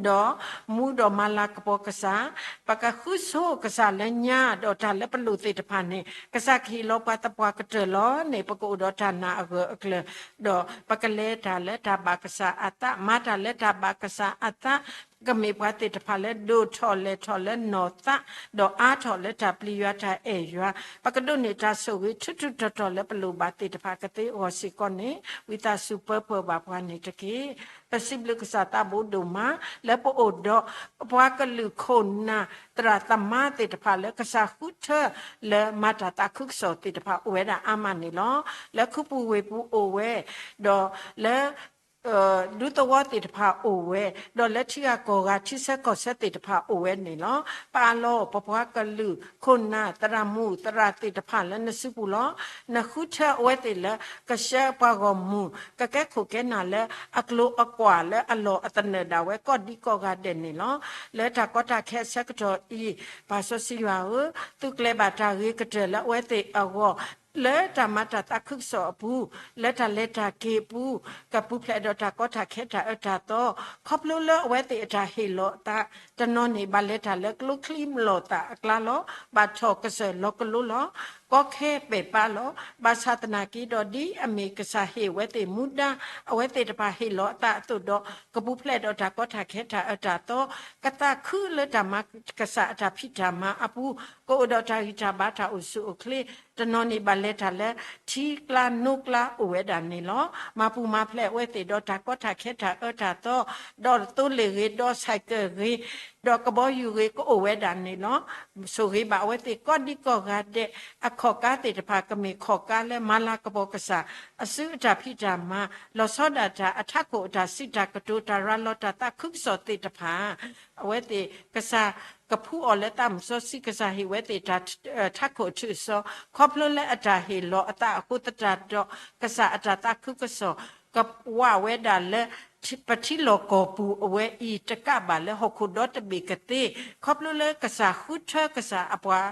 ဒီးမူဒီးမၤလၤကပီၤကစၢ်, ပကဃုဆိကစၢ်လၢညါ, ဒီးတၢ်လၢပလိၣ်သ့ၣ်တဖၣ်န့ၣ် ကစၢ်ကဟ့ၣ်လီၤပှၤသပှၢ်ကတၢၢ်လီၤန့ၣ် ပကအိၣ်ဒီးတၢ်နာ်အဂၢၢ်အကျၢၤ, ဒီးပကလဲၤတၢ်လၢတၢ်ဘၣ်ကစၢ်အသး, မၤတၢ်လၢတၢ်ဘၣ်ကစၢ်အသး, ပကမ့ၢ်ပှၤသ့ၣ်တဖၣ်လၢဒိၣ်ထီၣ်လဲၢ်ထီၣ်လၢနီၢ်သး, ဒီးအါထီၣ်လၢတၢ်ပျံၤယွၤတၢ်အဲၣ်ယွၤ, ပကဒိးန့ၢ်တၢ်ဆိၣ်ဂ့ၤထူးထူးတီၤတီၤလၢပလိၣ်ဘၣ်သ့ၣ်တဖၣ်ကသ့အဂီၢ်စ့ၢ်ကီးန့ၣ် ဝံသးစူၤပၢပှဲၤဘၣ်ပှၤန့ၣ်တက့ၢ်. ပစံးဘျုးကစၢ်သးဘိဒိၣ်မး လၢပအိၣ်ဒီး ပှၤကလုာ်ခိၣ်နၢ် သရၣ်သမါသ့ၣ်တဖၣ်လၢကစၢ်ဃုထၢလၢမၤတၢ်သးခုကစီၣ်သ့ၣ်တဖၣ်အိၣ်ဝဲဒၣ်အါမးန့ၣ်လီၤ. လၢခူပူၤဝ့ၢ်ပူၤအိၣ်ဝဲ, ဒီးလၢ ဒူသဝီသ့ၣ်တဖၣ်အိၣ်ဝဲ, ဒီးလၢထံဂၤကီၢ်ဂၤထံဆၢကီၢ်ဆၢသ့ၣ်တဖၣ်အိၣ်ဝဲန့ၣ်လီၤ. ပၢ်လီၤ ပပှၤကလုာ်ခိၣ်နၢ် သရၣ်မုၣ်သရၣ်သ့ၣ်တဖၣ်လၢနစုပူၤလီၤ. နဃုထၢအဝဲသ့ၣ်လၢ ကဆှၢပှၤဂီၢ်မုၢ် ကကဲခိၣ်ကဲနၢ်လၢအကျိၤအကွာ်လၢအလီၢ်အသနၢၣ်ဒၣ်ဝဲကိးဒံကိးဂၤဒဲးန့ၣ်လီၤ. လၢတၢ်ကီတၢ်ခဲအဆၢကတီၢ်အံၤ ပၢ်စီဆှံယွၤဧၢ, သုကျဲၤဘၣ်တၢ်ဂ့ၤကတၢၢ်လၢအဝဲသ့ၣ်အဂီၢ် လၢတၢ်မၤတၢ်သးခုကစီၣ်အပူၤ, လၢတၢ်လဲၤတၢ်က့ၤအပူၤ, ကပူၤဖျဲးဒီးတၢ်ကီတၢ်ခဲတၢ်အၢတၢ်သီ, ခီဖျိလၢအဝဲသ့ၣ်အတၢ်ဟ့ၣ်လီၤအသးတနီၤန့ၣ် ဘၣ်လဲၤတၢ်လၢကျိချံမျိာ်သၣ်အကျါလီၤ. ဘၣ်ထီၣ်ကစၢၢ်လီၤကလိလီၤ. ကီခဲပဲာ်ပၢ်လီၤ. ဘၣ်ဆၣ်သနာ်က့ဒီး ဒ်အမ့ၢ်ကစၢ်ဟ့ၣ်အဝဲသ့ၣ်မူဒါ အဝဲသ့ၣ်တဖၣ်ဟ့ၣ်လီၤအသးအသိးဒီး ကပူၤဖျဲးဒီးတၢ်ကီတၢ်ခဲတၢ်အၢတၢ်သီ ကသးခုလၢတၢ်မၤကစၢ်အတၢ်ဖံးတၢ်မၤအပူၤ ကအိၣ်ဒီးတၢ်ဂံၢ်တၢ်ဘါတၢ်အိၣ်ဆူၣ်အိၣ်ချ့ တနီၤန့ၣ်ဘၣ်လဲၤတၢ်လၢ ထံကျါနိကျါအိၣ်ဝဲဒၣ်န့ၣ်လီၤ. မၤပူၤမၤဖျဲးအဝဲသ့ၣ်ဒီးတၢ်ကီတၢ်ခဲတၢ်အၢတၢ်သီ ဒီးသိလ့ၣ်ဂ့ၤ ဒီးဆဲးကၢၣ်ဂ့ၤ ဒီးကဘီယူၤဂ့ၤ ကအိၣ်ဝဲဒၣ်န့ၣ်လီၤ. ဆိၣ်ဂ့ၤဘၣ်အဝဲသ့ၣ်ကိးဒံကိးဂၤဒဲး အခီၣ်ကါသ့ၣ်တဖၣ် ကမ့ၢ်ခီၣ်ကါလၢမၤလၤကပီၤကစၢ် အစုအတၢ်ဖံးတၢ်မၤ လီၤဆီဒၣ်တၢ် အထးခိၣ်အတၢ်စံးတၢ်ကတိၤ တၢ်ရၤလီၤတၢ်သးခုကစီၣ်သ့ၣ်တဖၣ် အဝဲသ့ၣ်ကစၢ်ကဖှူအီၤလၢသးမုၣ်စီဆှံ ကစၢ်ဟ့ၣ်ဝဲသ့ၣ်တၢ်ထးခိၣ်အထူးအစီၤ ခီဖျိလၢအတၢ်ဟ့ၣ်လီၤအသးအဃိသတးဒီး ကစၢ်အတၢ်သးခုကစီၣ် ကဝးဝဲဒၣ်လၢ ပထံလီၢ်ကီၢ်ပူၤအဝဲအံၤ တကးဘၣ်လၢဟီၣ်ခိၣ်ဒီတဘ့ၣ်ကသ့ ခီဖျိလၢကစၢ်ဃုထၢကစၢ်အပှၤ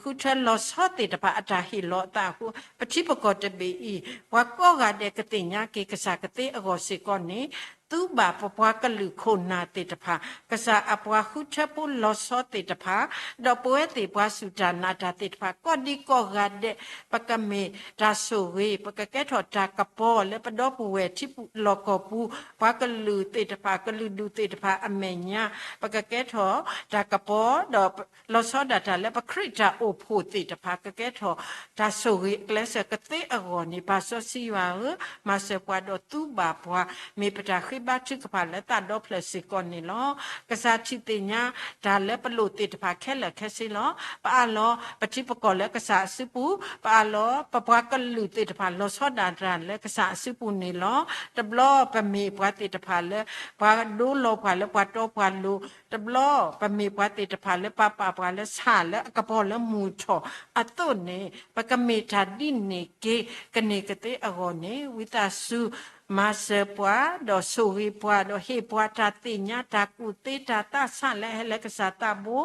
ဃုထၢလီၤဆီသ့ၣ်တဖၣ်အတၢ်ဟ့ၣ်လီၤအသးအဃိ ပထံပကီၢ်တဘ့ၣ်အံၤ ပှၤကိးဂၤဒဲးကသ့ၣ်ညါက့ၤကစၢ်ကသ့အဂီၢ်စ့ၢ်ကီးန့ၣ် သုဘၣ်ပပှၤကလုာ်ခိၣ်နၢ်သ့ၣ်တဖၣ် ကစၢ်အပှၤဃုထၢဖိလီၤဆီသ့ၣ်တဖၣ် ဒီးပဝဲသ့ၣ်ပှၤစူၢ်တၢ်နာ်တၢ်သ့ၣ်တဖၣ် ကိးဒံကိးဂၤဒဲး ပကမ့ၢ်တၢ်ဆိၣ်ဂ့ၤ ပကကဲထီၣ်တၢ်ကပီၤလၢပဒီပုၢ်ဝဲၢ်ထံလီၢ်ကီၢ်ပူၤ ပှၤကလုာ်သ့ၣ်တဖၣ် ကလုာ်ဒူၣ်သ့ၣ်တဖၣ်အမဲာ်ညါ ပကကဲထီၣ်တၢ်ကပီၤ ဒီးလီၤဆီဒၣ်တၢ်လၢပခရံာ်တၢ်အိၣ်ဖှိၣ်သ့ၣ်တဖၣ် ကကဲထီၣ်တၢ်ဆိၣ်ဂ့ၤအကျဲးစၢးကသ့အဂီၢ်န့ၣ် ပၢ်စီဆှံယွၤဧၢ, မၤစၢၤပှၤဒီးသူဘၣ်ပှၤ မ့ၢ်ပတၢ်ဃ့ဘါထုကဖၣ်လၢသးဒီဖျၢၣ်စ့ၢ်ကီးန့ၣ်လီၤ. ကစၢ်ထံၣ်သ့ၣ်ညါတၢ်လၢပလိၣ်သ့ၣ်တဖၣ်ခဲလၢာ်ခဲဆ့လီၤ. ပအၢၣ်လီၤပထံပကီၢ်လၢကစၢ်အစုပူၤ, ပအၢၣ်လီၤပပှၤကလုာ်သ့ၣ်တဖၣ် လီၤဆီဒၣ်တၢ်လၢကစၢ်အစုပူၤန့ၣ်လီၤ. တဘျီပမ့ၢ်ပှၤသ့ၣ်တဖၣ်လၢ ပှၤဒိလီၤပှၤလၢပှၤတီပှၤလိၤ, တဘျီပမ့ၢ်ပှၤသ့ၣ်တဖၣ်လၢပာ်ပာ်ပှၤလၢဆၣ်လၢအကပီၤလၢမုၢ်ထီၣ် အသိးန့ၣ် ပကမ့ၢ်တၢ်ဒ်န့ၣ်က့ၤ ကန့ၢ်ကသ့အဂီၢ်န့ၣ် ဝံသးစူၤ မၤစၢၤပှၤ ဒီးဆိၣ်ဂ့ၤပှၤ ဒီးဟ့ၣ်ပှၤတၢ်သ့ၣ်ညါ တၢ်ကူၣ်သ့ တၢ်သးဆၣ်လၢဟဲလၢကစၢ်သးဘိ,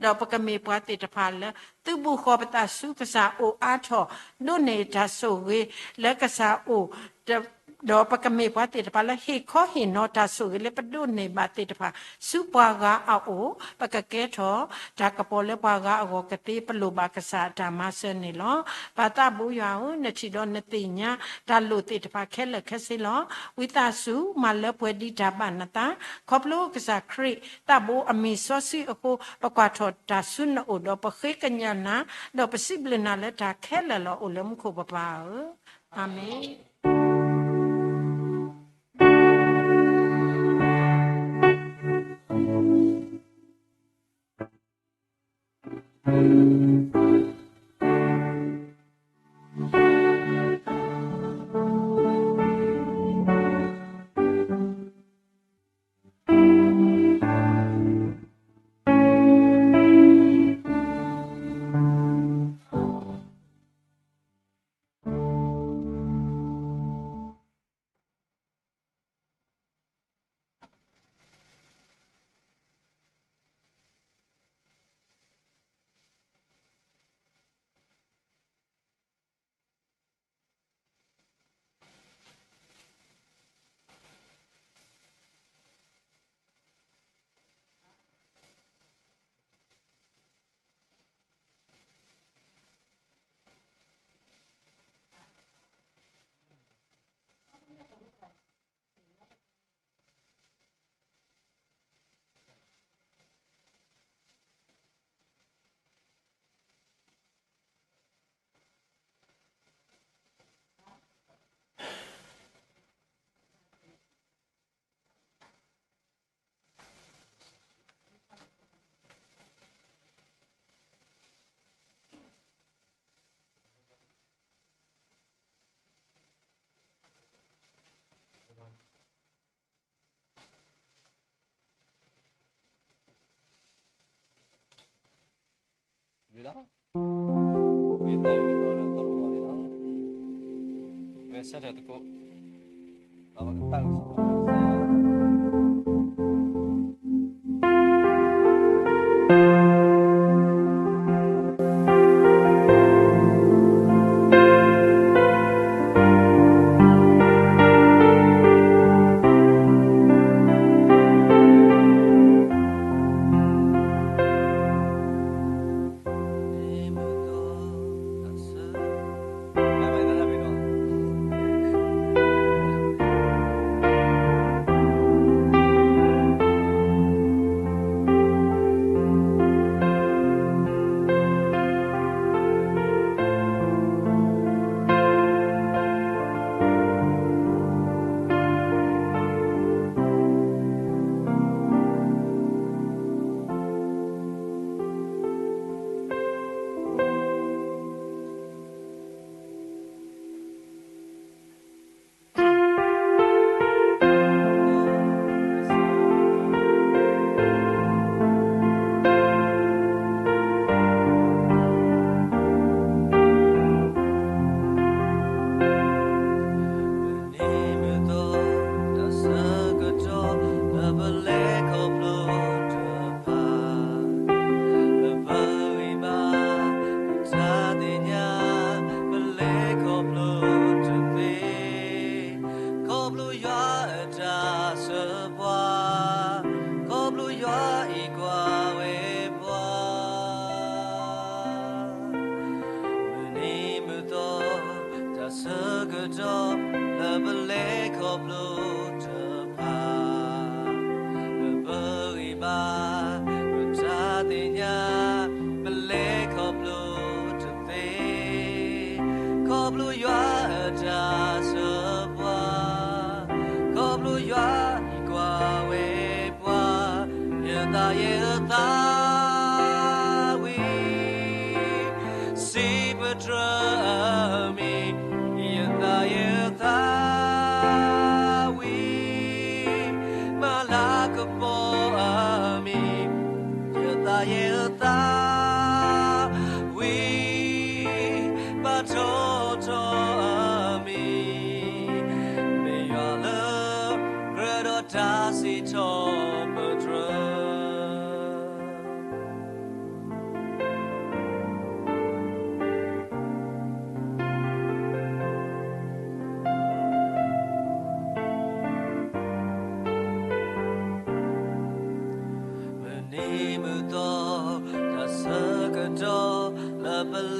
ဒီးပကမ့ၢ်ပှၤသ့ၣ်တဖၣ်လၢ သုးဘူးဃီၤပသးဆူကစၢ်အိၣ်အါထီၣ် ဒိးန့ၢ်တၢ်ဆိၣ်ဂ့ၤလၢကစၢ်အိၣ် ဒီးပကမ့ၢ်ပှၤသ့ၣ်တဖၣ်လၢဟ့ၣ်ခီဟ့ၣ်နီၤတၢ်ဆိၣ်ဂ့ၤလၢပဒိးန့ၢ်ဘၣ်သ့ၣ်တဖၣ် ဆူပှၤဂၤအအိၣ်, ပကကဲထီၣ်တၢ်ကပီၤလၢပှၤဂၤအဂီၢ်ကသ့ ပလိၣ်ဘၣ်ကစၢ်အတၢ်မၤစၢၤန့ၣ်လီၤ. ပၢ်သးဘိယွၤဧၢ, နထံၣ်ဒီးနသ့ၣ်ညါတၢ်လိၣ်သ့ၣ်တဖၣ်ခဲလၢာ်ခဲဆ့လီၤ. ဝံသးစူၤ မၤလၢပှဲၤဒံးတၢ်ဘၣ်နသး, ခီဖျိကစၢ်ခရံာ်သးဘိအမံၤစီဆှံအဃိ ပကွၢ်ထီၣ်တၢ်ဆူနအိၣ်ဒီး ပဃ့ကညးနၤ, ဒီးပစံးဘျုးနၤလၢတၢ်ခဲလၢာ်လီၤ အိၣ်လၢမူခိၣ်ပပၢ်ဧၢ. အၤမ့ၣ်.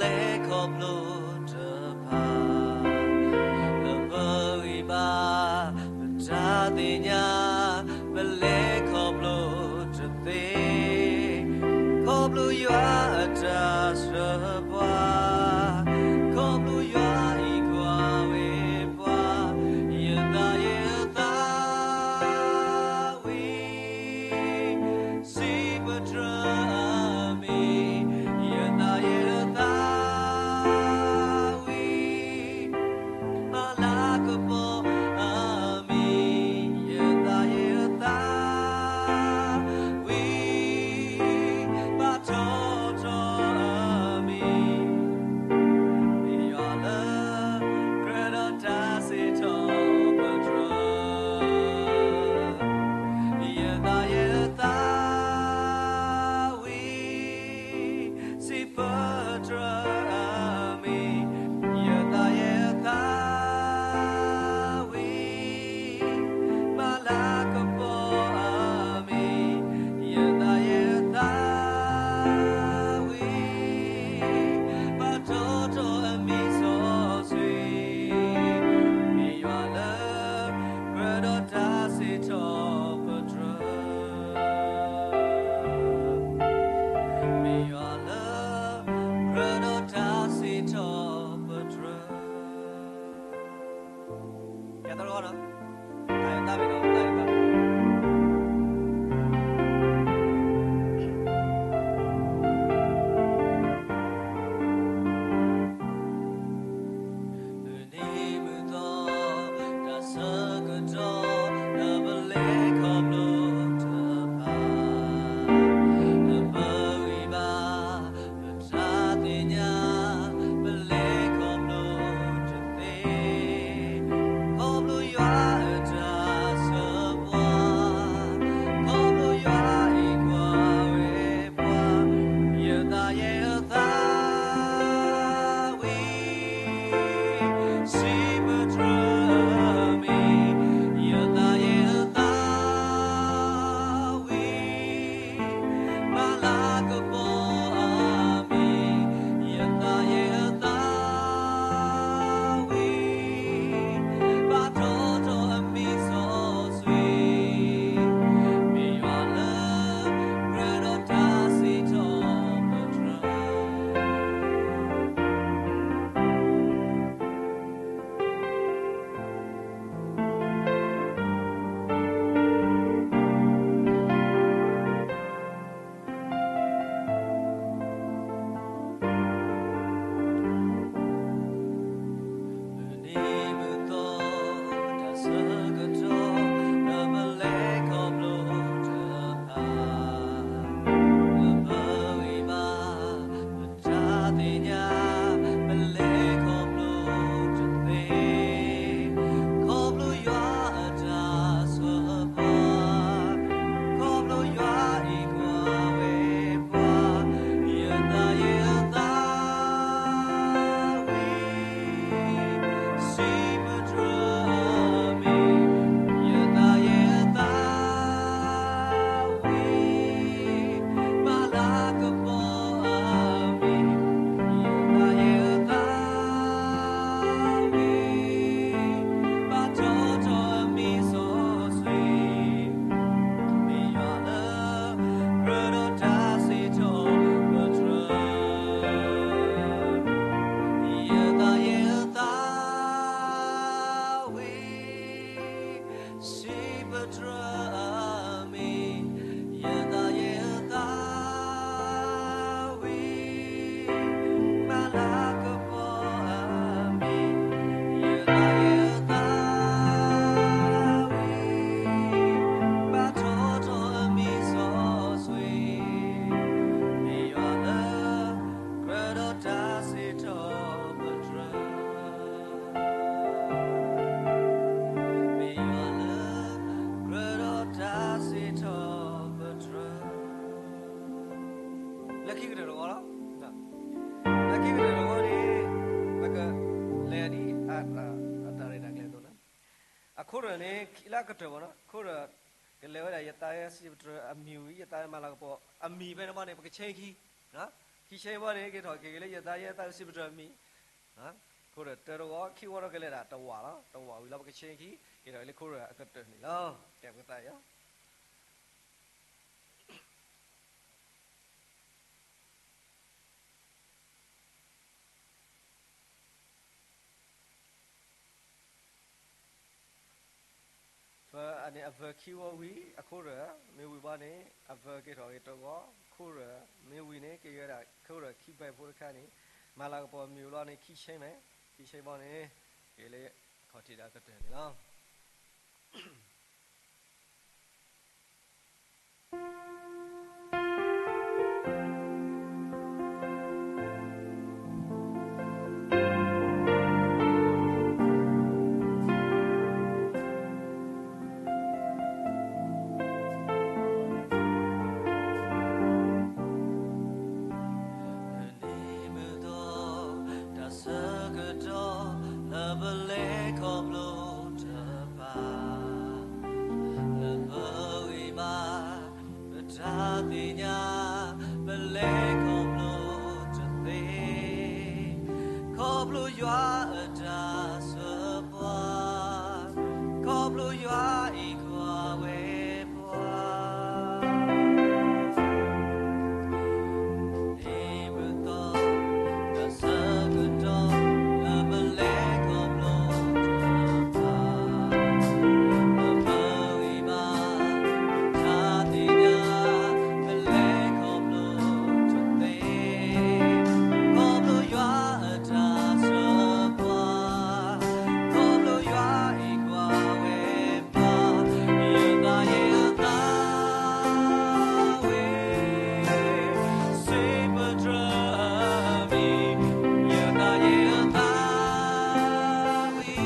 ပလဲၤခီဖျိတဖၣ်, ပပဂံၢ်ဘါ, ပတၢ်သ့ၣ်ညါ, ပလဲၤခီဖျိတသ့, ခီဖျိယွၤအတၢ်ဆှၢပှၤ, ခီဖျိယွၤအံးကွၢ်ဝဲပှၤ, ယသးယဲအသး ဝံၤ, စံးပတြၢၤအမံၤ, ယသးယဲအသး ဝံၤ, မၤလၤကပီၤအမံၤ, ယသးယဲအသး ဝံၤ, ပာ်ထီၣ်ထီၣ်အမံၤ မ့ၢ်ယွၤလၢ ကြၢးဒီးတၢ်စံးထီၣ်ပတြၢၤ, ယသးယဲအသး ဝံၤ, စံးပတြၢၤအမံၤ, ယသးယဲအသး ဝံၤ, မၤလၤကပီၤအမံၤ, ယသးယဲအသး ဝံၤ, ပာ်ထီၣ်ထီၣ်အမံၤစီဆှံ, မ့ၢ်ယွၤလၢ ကြၢးဒီးတၢ်စံးထီၣ်ပတြၢၤ, မ့ၢ်ယွၤလၢ ကြၢးဒီးတၢ်စံးထီၣ်ပတြၢၤ, ယသးရဂီၢ်နီၤ, တၢ်ယသးမ့ၢ်နီၤ, တၢ်ယသး မုၢ်နံၤမုၢ်သီ တၢ်ဆၢကတီၢ် ဒီးပလဲၤခီဖျိတဖၣ်, ဒီးပဂံၢ်ဘါ ပတၢ်သ့ၣ်ညါ ပလဲၤခီဖျိတသ့, ခီဖျိယွၤအတၢ်ဆှၢပှၤ, ခီဖျိယွၤအံးကွၢ်ဝဲပှၤ, ယသးယဲအသး ဝံၤ, စံးပတြၢၤအမံၤ, ယသးယဲအသး ဝံၤ, မၤလၤကပီၤအမံၤ, ယသးယဲအသး ဝံၤ, ပာ်ထီၣ်ထီၣ်အမံၤစီဆှံ, မ့ၢ်ယွၤလၢ ကြၢးဒီးတၢ်စံးထီၣ်ပတြၢၤ မုၢ်နံၤမုၢ်သီ တၢ်ဆၢကတီၢ် ဒီးပလဲၤခီဖျိတဖၣ်, ဒီးပဂံၢ်ဘါ ပတၢ်သ့ၣ်ညါ ပလဲၤခီဖျိတသ့, ခီဖျိယွၤအတၢ်ဆှၢပှၤ, ခီဖျိယွၤအံးကွၢ်ဝဲပှၤ, ယသးယဲအသး ဝံၤ, စံးပတြၢၤအမံၤ, ယသးယဲအသး ဝံၤ, မၤလၤကပီၤအမံၤ, ယသးယဲအသး ဝံၤ, ပာ်ထီၣ်ထီၣ်အမံၤစီဆှံ, မ့ၢ်ယွၤလၢ ကြၢးဒီးတၢ်စံးထီၣ်ပတြၢၤ, ယသးယဲအသး ဝံၤ, စံးပတြၢၤအမံၤ, ယသးယဲအသး ဝံၤ, မၤလၤကပီၤအမံၤ, ယသးယဲအသး ဝံၤ, ပာ်ထီၣ်ထီၣ်အမံၤစီဆှံ, မ့ၢ်ယွၤလၢ ကြၢးဒီးတၢ်စံးထီၣ်ပတြၢၤ, မ့ၢ်ယွၤလၢ ကြၢးဒီးတၢ်စံးထီၣ်ပတြၢၤ, လၢခံကတၢၢ်တဂီၤလီၤ. လၢခံကတၢၢ်တဂီၤန့ၣ် ပကလဲၤဒ်အတၢ်ရဲၣ်တၢ်ကျဲၤအသိးလီၤ. အခိၣ်ရၢၣ်န့ၣ် ခံလၢအကတၢၢ်ဘၣ်နီၤ, အခိၣ်ရၢၣ် ကလဲၤဝဲဒၣ် ယသးယဲစံးပတြၢၤအမံၤဝံၤ ယသးယဲမၤလၤကပီၤအမံၤဖဲန့ၣ်ဘၣ်န့ၣ် ပကဆဲခံ, ခံ ခံဆံဘီန့ၣ် က့ၤထီၣ်က့ၤလၢယသးယဲသးဝံးစံးပတြၢၤမံၤ, ခိၣ်ရၢၢ်တၢတဝီ ခံဝီဒီးကလဲၤဒၣ်တဝီလီၤ. တဝီဝံၤလီၤ ပကဆ့ခံ က့ၤထီၣ်က့ၤလၢခိၣ်ရၢၢ်အကတၢၢ်န့ၣ်လီၤ. ကဲပကသးယီၤ အန့ၣ် အverseခံဝီဝံၤ အခိၣ်ရၢၢ်မ့ၢ်ဝံၤဘီန့ၣ် အverseက့ၤထီၣ်က့ၤတဝီ, ခိၣ်ရၢၢ်မ့ၢ်ဝံၤန့ၣ် ကယဲဒၣ်ခိၣ်ရၢၢ်ခံဘဲဖိတခါန့ၣ် မၤလၤကပီၤမ့ၢ်ဝံၤလီၤန့ၣ် ခံဆံမဲာ်, ခံဆံဘီန့ၣ် က့ၤလၢခီၣ်ထံးဒီးကတၢၢ်န့ၣ်လီၤ. န့ၣ်မုၢ်သီ တၢ်ဆၢကတီၢ်လၢပလဲၤခီဖျိတဖၣ် လၢပဂံၢ်ဘါ ပတၢ်သ့ၣ်ညါ ပလဲၤခီဖျိတသ့ ခီဖျိယွၤအတၢ်ဆှၢပှၤ ခီဖျိယွၤအံးကွၢ်ဝဲပှၤ န့ၣ်မုၢ်သီ တၢ်ဆၢကတီၢ်လၢပလဲၤခီဖျိတဖၣ် လၢပဂံၢ်ဘါ တၢ်သ့ၣ်ညါ ပလဲၤခီဖျိတသ့ ခီဖျိယွၤအတၢ်ဆှၢပှၤ ခီဖျိယွၤအံးကွၢ်ဝဲ ပှၤ ယသးယဲအသးဝံၤ စံးပတြၢၤအမံၤ ယသးယဲ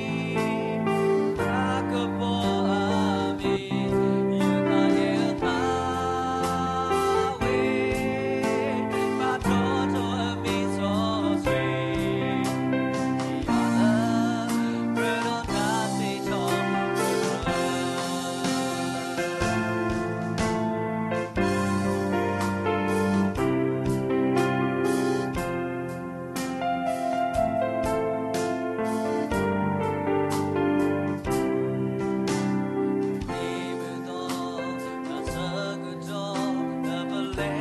အသးဝံၤ အကပီၤအမံၤ ယသးယဲအသးဝံၤ ဘၣ်တီတီအမံၤစီဆှံ ယွၤလၢ ကြၢးဒီးတၢ်စံးထီၣ်ပတြၢၤ မ့ၢ်မုၢ်သီ တၢ်ဆၢကတီၢ် လၢပလဲၤခီဖျိတဖၣ် လၢပ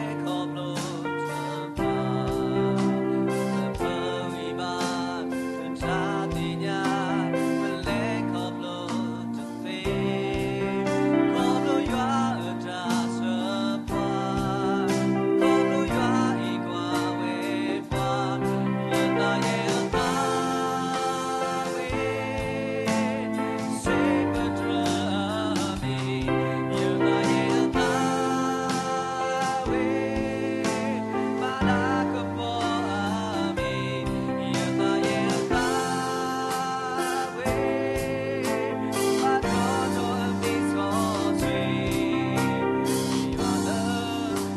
ဂံၢ်ဘါ ပတၢ်သ့ၣ်ညါ ပလဲၤခီဖျိတသ့ ခီဖျိယွၤအတၢ်ဆှၢပှၤ ခီဖျိယွၤအံးကွၢ်ဝဲပှၤ ယသးယဲအသးဝံၤ စံးပတြၢၤအမံၤ ယသးယဲအသးဝံၤ မၤလၤကပီၤအမံၤ ယသးယဲအသး ဝံၤ ဘၣ်တီတီ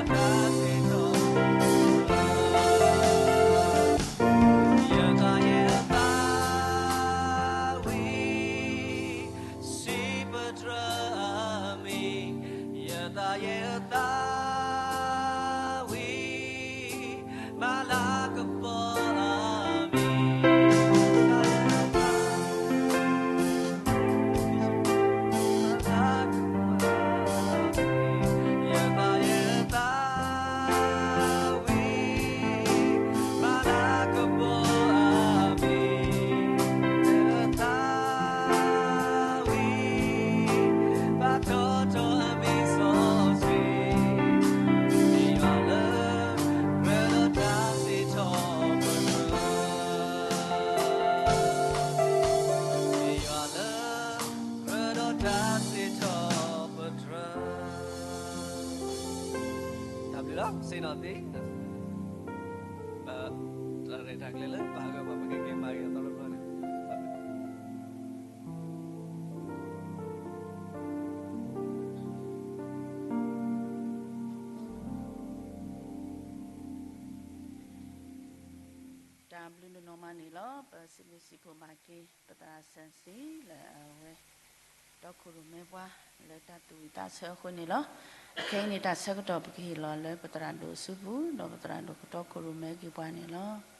အမံၤစီဆှံ ယွၤလၢ ကြၢးဒီးတၢ်စံးထီၣ်ပတြၢၤ ယသးယဲအသးဝံၤ စံးပတြၢၤအမံၤ ယသးယဲအသးဝံၤ မၤလၤကပီၤအမံၤ ယသးယဲအသး ဝံၤ မၤလၤကပီၤအမံၤ ယသးဝံၤ ဘၣ်တီတီအမံၤစီဆှံ ယွၤလၢ ကြၢးဒီးတၢ်စံးထီၣ်ပတြၢၤ ယွၤလၢ ကြၢးဒီးတၢ်စံးထီၣ်ပတြၢၤ တၢ်ဘျုးလီၤ ဆ့ၣ်နီၤသ့ တၢ်ရဲၣ်တၢ်ကျဲၤလၢပာ်ဂၢၢ်ပှၤ ပကက့ၤမၤဂ့ၤအသီတဘျီန့ၣ် တၢ်ဘျုးဒိၣ်နီၢ်မးန့ၣ်လီၤ. ပစံးဘျုးစံးဖှိၣ်ဘၣ်က့ၤ ပသရၣ်စီဆှံလၢအဝဲ ကတီခိၣ်ရိၣ်မဲပှၤလၢတၢ်သူၣ်ဝံၣ်သးဆၢအဃိန့ၣ်လီၤ. ခဲအံၤန့ၣ်တၢ်ဆၢကတီၢ်ပကဟ့ၣ်လီၤလၢပသရၣ်ဒိၣ်အစုပူၤ ဒီးပသရၣ်ဒိၣ်ကတီခိၣ်ရိၣ်မဲက့ၤပှၤန့ၣ်လီၤ.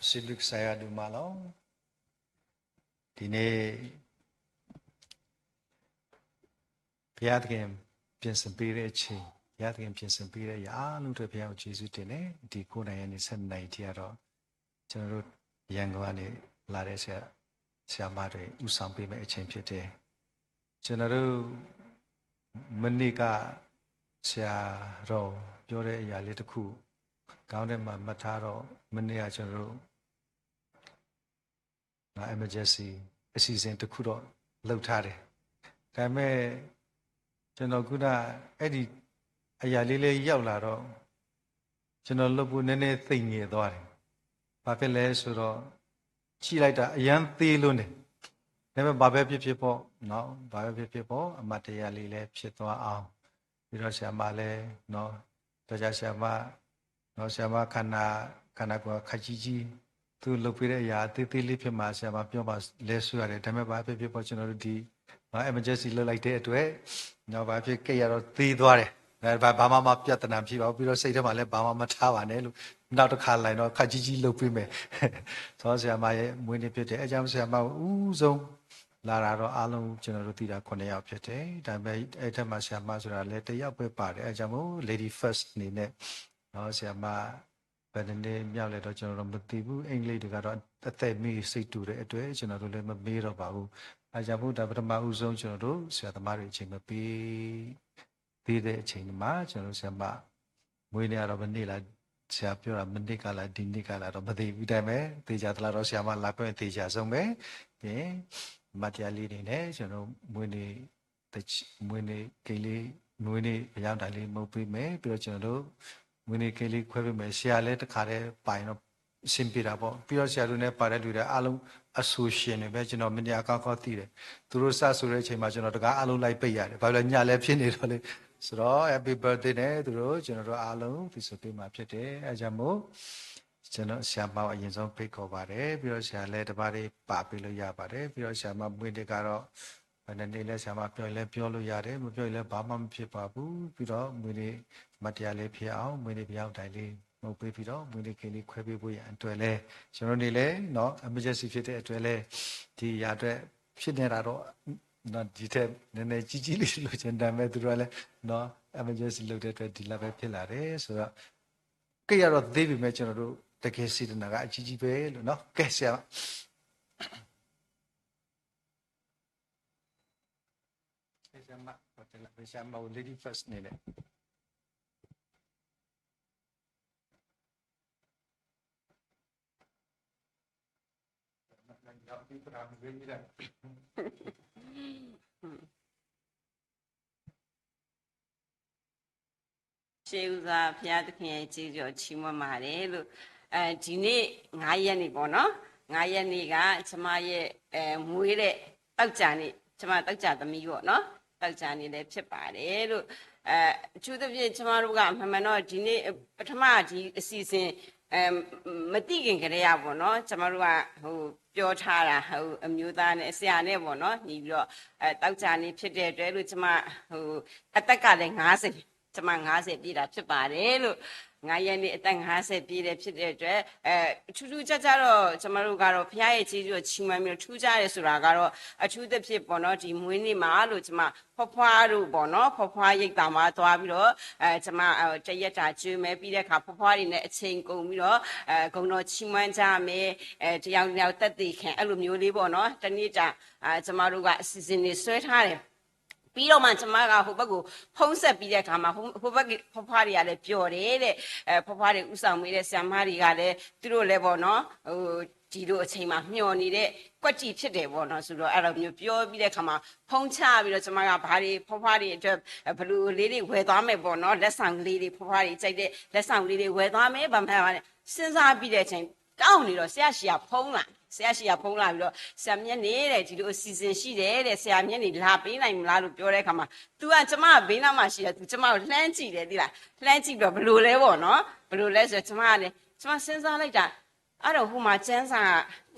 ပစံးဘျုးကစၢ်ယွၤဒိၣ်မးလီၤ. ဒ်န့ၣ် ဘုရားသခင် ပြင်ဆင်ပေးတဲ့အချိန်, ဘုရားသခင် ပြင်ဆင်ပေးတဲ့အရာအားလုံးအတွက် ဘုရားကို ကျေးဇူးတင်တယ်. ဒီကိုးနာရီကနေ ဆယ့်နှစ်နာရီထိကတော့ ကျွန်တော်တို့ ရန်ကုန်ကနေလာတဲ့ ဆရာ၊ ဆရာမတွေ ဦးဆောင်ပေးမယ့်အချိန်ဖြစ်တယ်. ကျွန်တော်တို့ မနေ့က ဆရာတော်ပြောတဲ့အရာလေးတစ်ခု ခေါင်းထဲမှာမှတ်ထားတော့ မနေ့က ကျွန်တော်တို့ emergency အစီအစဉ်တစ်ခုတော့ လုပ်ထားတယ်. ဒါပေမဲ့ ကျွန်တော်ခုန အဲ့ဒီအရာလေးလည်းရောက်လာတော့ ကျွန်တော်လုပ်ဖို့နည်းနည်းသိပ်ညစ်သွားတယ်. ဘာဖြစ်လဲဆိုတော့ ကြည့်လိုက်တာ အရမ်းသေးလို့နေ. ဒါပေမဲ့ ဘာပဲဖြစ်ဖြစ်ပေါ့နော်၊ ဘာပဲဖြစ်ဖြစ်ပေါ့၊ အမှတ်တရလေးလည်းဖြစ်သွားအောင်၊ ပြီးတော့ ဆရာမလည်းနော်၊ တော်ကြာဆရာမနော်၊ ဆရာမခန္ဓာ၊ ခန္ဓာကိုယ်ခါကြီးကြီး၊ သူလုပ်ပေးတဲ့အရာအသေးသေးလေးဖြစ်မှာ ဆရာမပြောမှာ လဲဆိုရတယ်။ ဒါပေမဲ့ ဘာဖြစ်ဖြစ်ပေါ့၊ ကျွန်တော်တို့ဒီနော်၊ emergency လုပ်လိုက်တဲ့အတွက်နော်၊ ဘာဖြစ် ကပ်ရတော့သေးသွားတယ်။ ဒါပေမဲ့ ဘာမှမပြဿနာမရှိပါဘူး။ ပြီးတော့ စိတ်ထဲမှာလည်း ဘာမှမထားပါနဲ့လို့၊ နောက်တစ်ခါလာရင်တော့ ခါကြီးကြီးလုပ်ပေးမယ်။ သောဆရာမရဲ့မွေးနေ့ဖြစ်တယ်။ အဲကြောင့် ဆရာမကို ဦးဆုံးလာတာတော့ အားလုံး ကျွန်တော်တို့သိတာ ခုနစ်ယောက်ဖြစ်တယ်။ ဒါပေမဲ့ အဲ့ထက်မှာ ဆရာမဆိုတာလည်း တစ်ယောက်ပဲပါတယ်။ အဲကြောင့်မို့ lady first အနေနဲ့နော်၊ ဆရာမ နနံၤမ့ၢ်လဲၤဒီး ကျွန်တော်တို့ မသိဘူး အင်္ဂလိပ်တခါတော့ အသက်မီးစိတ်တူတဲ့အတွက် ကျွန်တော်တို့လည်း မမေးတော့ပါဘူး အကြမှုဒါပထမဦးဆုံး ကျွန်တော်တို့ ဆရာသမားတွေ အချိန်မပေးသေးတဲ့အချိန်မှာ ကျွန်တော်တို့ ဆရာမ မွေးနေ့ကတော့ မနေ့လား ဆရာပြောတာ မနေ့ကလား ဒီနေ့ကလားတော့ မသိဘူး ဒါပေမဲ့ သေချာသလားတော့ ဆရာမလာခွင့်သေချာဆုံးပဲ ပြင် မတ်တရားလေးအနေနဲ့ ကျွန်တော်တို့ မွေးနေ့ မွေးနေ့ကိတ်လေး မွေးနေ့ဖယောင်းတိုင်လေး မုတ်ပေးမယ် ပြီးတော့ ကျွန်တော်တို့ မွေးနေ့ကိတ်လေး ခွဲပေးမယ် ဆရာလည်းတခါတည်းပါရင်တော့ အဆင်ပြေတာပေါ့ ပြီးတော့ ဆရာတို့နဲ့ပါတဲ့လူတွေအားလုံး အဆိုရှင်တွေပဲ ကျွန်တော် မနေ့အကောင်းကောင်းသိတယ် သူတို့စဆိုတဲ့အချိန်မှာ ကျွန်တော်တခါအားလုံးလိုက်ပိတ်ရတယ် ဘာလို့လဲ ညလည်းဖြစ်နေတော့လေ ဆိုတော့ Happy Birthday နဲ့ သူတို့ ကျွန်တော်တို့အားလုံး သီဆိုပေးမှာဖြစ်တယ် အဲဒါကြောင့်မို့ ကျွန်တော် ဆရာမကို အရင်ဆုံးဖိတ်ခေါ်ပါတယ် ပြီးတော့ ဆရာလည်းတပါးလေး ပါပေးလို့ရပါတယ် ပြီးတော့ ဆရာမမွေးနေ့ကတော့ ဘယ်နှစ်နှစ်လဲ ဆရာမပြောရင်လည်း ပြောလို့ရတယ် မပြောရင်လည်း ဘာမှမဖြစ်ပါဘူး ပြီးတော့ မွေးနေ့ မတ်တရားလေးဖြစ်အောင် မွေးနေ့ဖယောင်းတိုင်လေး မုတ်ပေးပြီးတော့ မွေးနေ့ကိတ်လေး ခွဲပေးဖို့ရန်အတွက်လည်း ကျွန်တော်တို့နေလည်း နော် emergency ဖြစ်တဲ့အတွက်လည်း ဒီရန်အတွက် ဖြစ်နေတာတော့ နော် ဒီထက်နည်းနည်းကြီးကြီးလေး လိုချင် ဒါပေမဲ့ သူတို့ကလည်း နော် emergency လုပ်တဲ့အတွက် ဒီလောက်ပဲဖြစ်လာတယ် ဆိုတော့ ကိတ်ရတော့သေးပေမဲ့ ကျွန်တော်တို့ တကယ်စေတနာက အကြီးကြီးပဲလို့ နော် ကဲ ဆရာမ ဆရာမ ဆရာမ lady first အနေနဲ့ ရှေးဦးစွာ ဘုရားသခင်ရဲ့ ကျေးဇူးတော်ချီးမွမ်းပါတယ်လို့ အဲဒီနေ့ ငါးရက်နေ့ပေါ့နော် ငါးရက်နေ့က ကျမရဲ့ အဲ မွေးတဲ့ သောကြာနေ့ ကျမ သောကြာသမီးပေါ့နော် သောကြာနေ့လည်းဖြစ်ပါတယ်လို့ အဲ အထူးသဖြင့် ကျမတို့က မှန်မှန်တော့ ဒီနေ့ ပထမ ဒီအစီအစဉ် အဲ မသိခင်ကတည်းကပေါ့နော် ကျမတို့က ဟို ပြောထားတာ ဟို အမျိုးသားနဲ့ ဆရာနဲ့ပေါ့နော် နေပြီးတော့ အဲ သောကြာနေ့ဖြစ်တဲ့အတွက်လို့ ကျမ ဟို အသက်ကလည်း ငါးဆယ် ကျမ ငါးဆယ်ပြည့်တာဖြစ်ပါတယ်လို့ ငါးရက်နေ့ အသက် ငါးဆယ်ပြည့်တဲ့ဖြစ်တဲ့အတွက် အဲ ထူးထူးခြားခြားတော့ ကျမတို့ကတော့ ဘုရားရဲ့ကျေးဇူးတော်ချီးမွမ်းပြီးတော့ ထူးခြားတယ်ဆိုတာကတော့ အထူးသဖြင့်ပေါ့နော် ဒီမွေးနေ့မှာလို့ ကျမ ဖွားဖွားတို့ပေါ့နော် ဖွားဖွားရိပ်သာမှာသွားပြီးတော့ အဲ ကျမ အဲ တစ်ရက်တာ ကျွေးမယ် ပြီးတဲ့အခါ ဖွားဖွားတွေနဲ့ အချိန်ကုန်ပြီးတော့ အဲ ဂုဏ်တော်ချီးမွမ်းကြမယ် အဲ တစ်ယောက်တစ်ယောက်သက်သေခံ အဲ့လိုမျိုးလေးပေါ့နော် တစ်နေ့တာ အဲ ကျမတို့က အစီအစဉ်တွေဆွဲထားတယ် ပြီးတော့မှ ကျမက ဟိုဘက်ကို ဖုန်းဆက်ပြီးတဲ့အခါမှာ ဟို ဟိုဘက် ဖွားဖွားတွေကလည်း ပျော်တယ်တဲ့ အဲ ဖွားဖွားတွေ ဦးဆောင်ပေးတဲ့ ဆရာမတွေကလည်း သူတို့လည်းပေါ့နော် ဟို ဒီလိုအချိန်မှာ မျှော်နေတဲ့ ကွက်တီဖြစ်တယ်ပေါ့နော် ဆိုတော့ အဲ့လိုမျိုးပြောပြီးတဲ့အခါမှာ ဖုန်းချပြီးတော့ ကျမက ဘာတွေ ဖွားဖွားတွေအတွက် ဘယ်လိုလေးတွေ ဝယ်သွားမယ်ပေါ့နော် လက်ဆောင်လေးတွေ ဖွားဖွားတွေ ကြိုက်တဲ့ လက်ဆောင်လေးတွေ ဝယ်သွားမယ် ဘာမှမ စဉ်းစားပြီးတဲ့အချိန် တောင်းနေတော့ ဆရာ့ဆီက ဖုန်းလာ ဆရာ့ဆီက ဖုန်းလာပြီးတော့ ဆရာမျက်နှာတဲ့ ဒီလိုအစီအစဉ်ရှိတယ်တဲ့ ဆရာမျက်နှာ လာပေးနိုင်မလားလို့ ပြောတဲ့အခါမှာ သူက ကျမ ဘယ်နားမှာရှိလဲ သူ ကျမကို လှမ်းကြည့်တယ် သိလား လှမ်းကြည့်ပြီးတော့ ဘယ်လိုလဲပေါ့နော် ဘယ်လိုလဲဆိုတော့ ကျမကလည်း ကျမ စဉ်းစားလိုက်တာ အဲ့တော့ ဟိုမှာ ကျမ်းစာ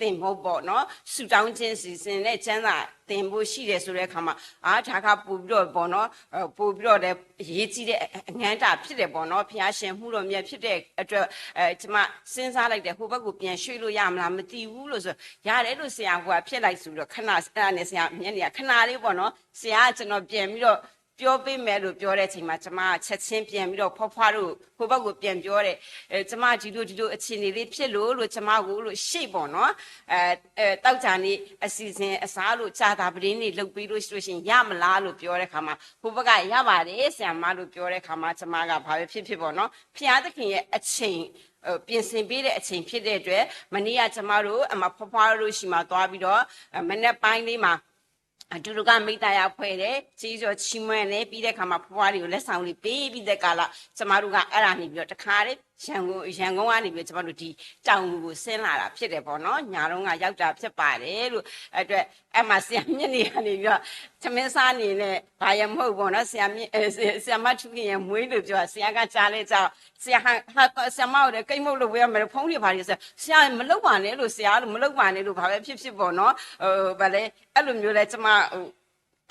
သင်ဖို့ပေါ့နော် ဆုတောင်းခြင်းစီစဉ်တဲ့ ကျမ်းစာသင်ဖို့ရှိတယ်ဆိုတဲ့အခါမှာ အာ ဒါက ပိုပြီးတော့ပေါ့နော် အဲ ပိုပြီးတော့လည်း အရေးကြီးတဲ့ အငန်းတၢ်ဖြစ်တယ်ပေါ့နော် ဘုရားရှင် မှုတော်မြတ်ဖြစ်တဲ့အတွက် အဲ ကျမ စဉ်းစားလိုက်တယ် ဟိုဘက်ကို ပြန်ရွှေ့လို့ရမလား မသိဘူးလို့ဆို ရတယ်လို့ ဆရာ ဟိုက ဖြစ်လိုက်ဆိုပြီးတော့ ခဏ အဲ့ဒါနဲ့ ဆရာမျက်နှာက ခဏလေးပေါ့နော် ဆရာက ကျွန်တော် ပြန်ပြီးတော့ ပြောပေးမယ်လို့ ပြောတဲ့အချိန်မှာ ကျမ ချက်ချင်း ပြန်ပြီးတော့ ဖွားဖွားတို့ ဟိုဘက်ကို ပြန်ပြောတယ် အဲ ကျမ ဒီလို ဒီလို အခြေအနေလေး ဖြစ်လို့လို့ ကျမကိုလို့ ရှေ့ပေါ့နော် အဲ အဲ သောကြာနေ့ အစီအစဉ်အစားလို့ ကြာသပတေးနေ့ လုပ်ပေးလို့ရှိလို့ရှိရင် ရမလားလို့ ပြောတဲ့အခါမှာ ဟိုဘက်က ရပါတယ် ဆရာမလို့ ပြောတဲ့အခါမှာ ကျမက ဘာပဲဖြစ်ဖြစ်ပေါ့နော် ဘုရားသခင်ရဲ့အချိန် အဲ ပြင်ဆင်ပေးတဲ့အချိန်ဖြစ်တဲ့အတွက် မနေ့က ကျမတို့ အမ ဖွားဖွားတို့ဆီမှာ သွားပြီးတော့ အဲ မနက်ပိုင်းလေးမှာ အတူတကွ မိသားရဖွဲ့တယ် ကျေးဇူးတော်ချီးမွမ်းတယ် ပြီးတဲ့အခါမှာ ဖွားဖွားတွေကို လက်ဆောင်တွေ ပေးပြီးတဲ့ကာလ ကျမတို့က အဲ့ဒါနေပြီးတော့ တခါတည်း ရန်ကုန် ရန်ကုန်ကနေပြီးတော့ ကျမတို့ ဒီ တောင်ငူကို ဆင်းလာတာဖြစ်တယ်ပေါ့နော် ညတုန်းက ရောက်တာဖြစ်ပါတယ်လို့ အတွက် အဲ့မှာ ဆရာမျက်နှာကနေပြီးတော့ ထမင်းစားနေနဲ့ ဘာရမဟုတ်ပေါ့နော် ဆရာမျက် အဲ ဆရာမထူးခင်ရဲ့ မွေးလို့ပြောတာ ဆရာက ကြားလဲကြား ဆရာဟာ ဟာ ဆရာမကိုလည်း ကိတ်မုတ်လုပ်ပေးရမယ် ဖုန်းတွေဘာတွေဆို ဆရာ မလုပ်ပါနဲ့လို့ ဆရာလို့ မလုပ်ပါနဲ့လို့ ဘာပဲဖြစ်ဖြစ်ပေါ့နော် အဲ ဘာလဲ အဲ့လိုမျိုးလဲ ကျမ ဟို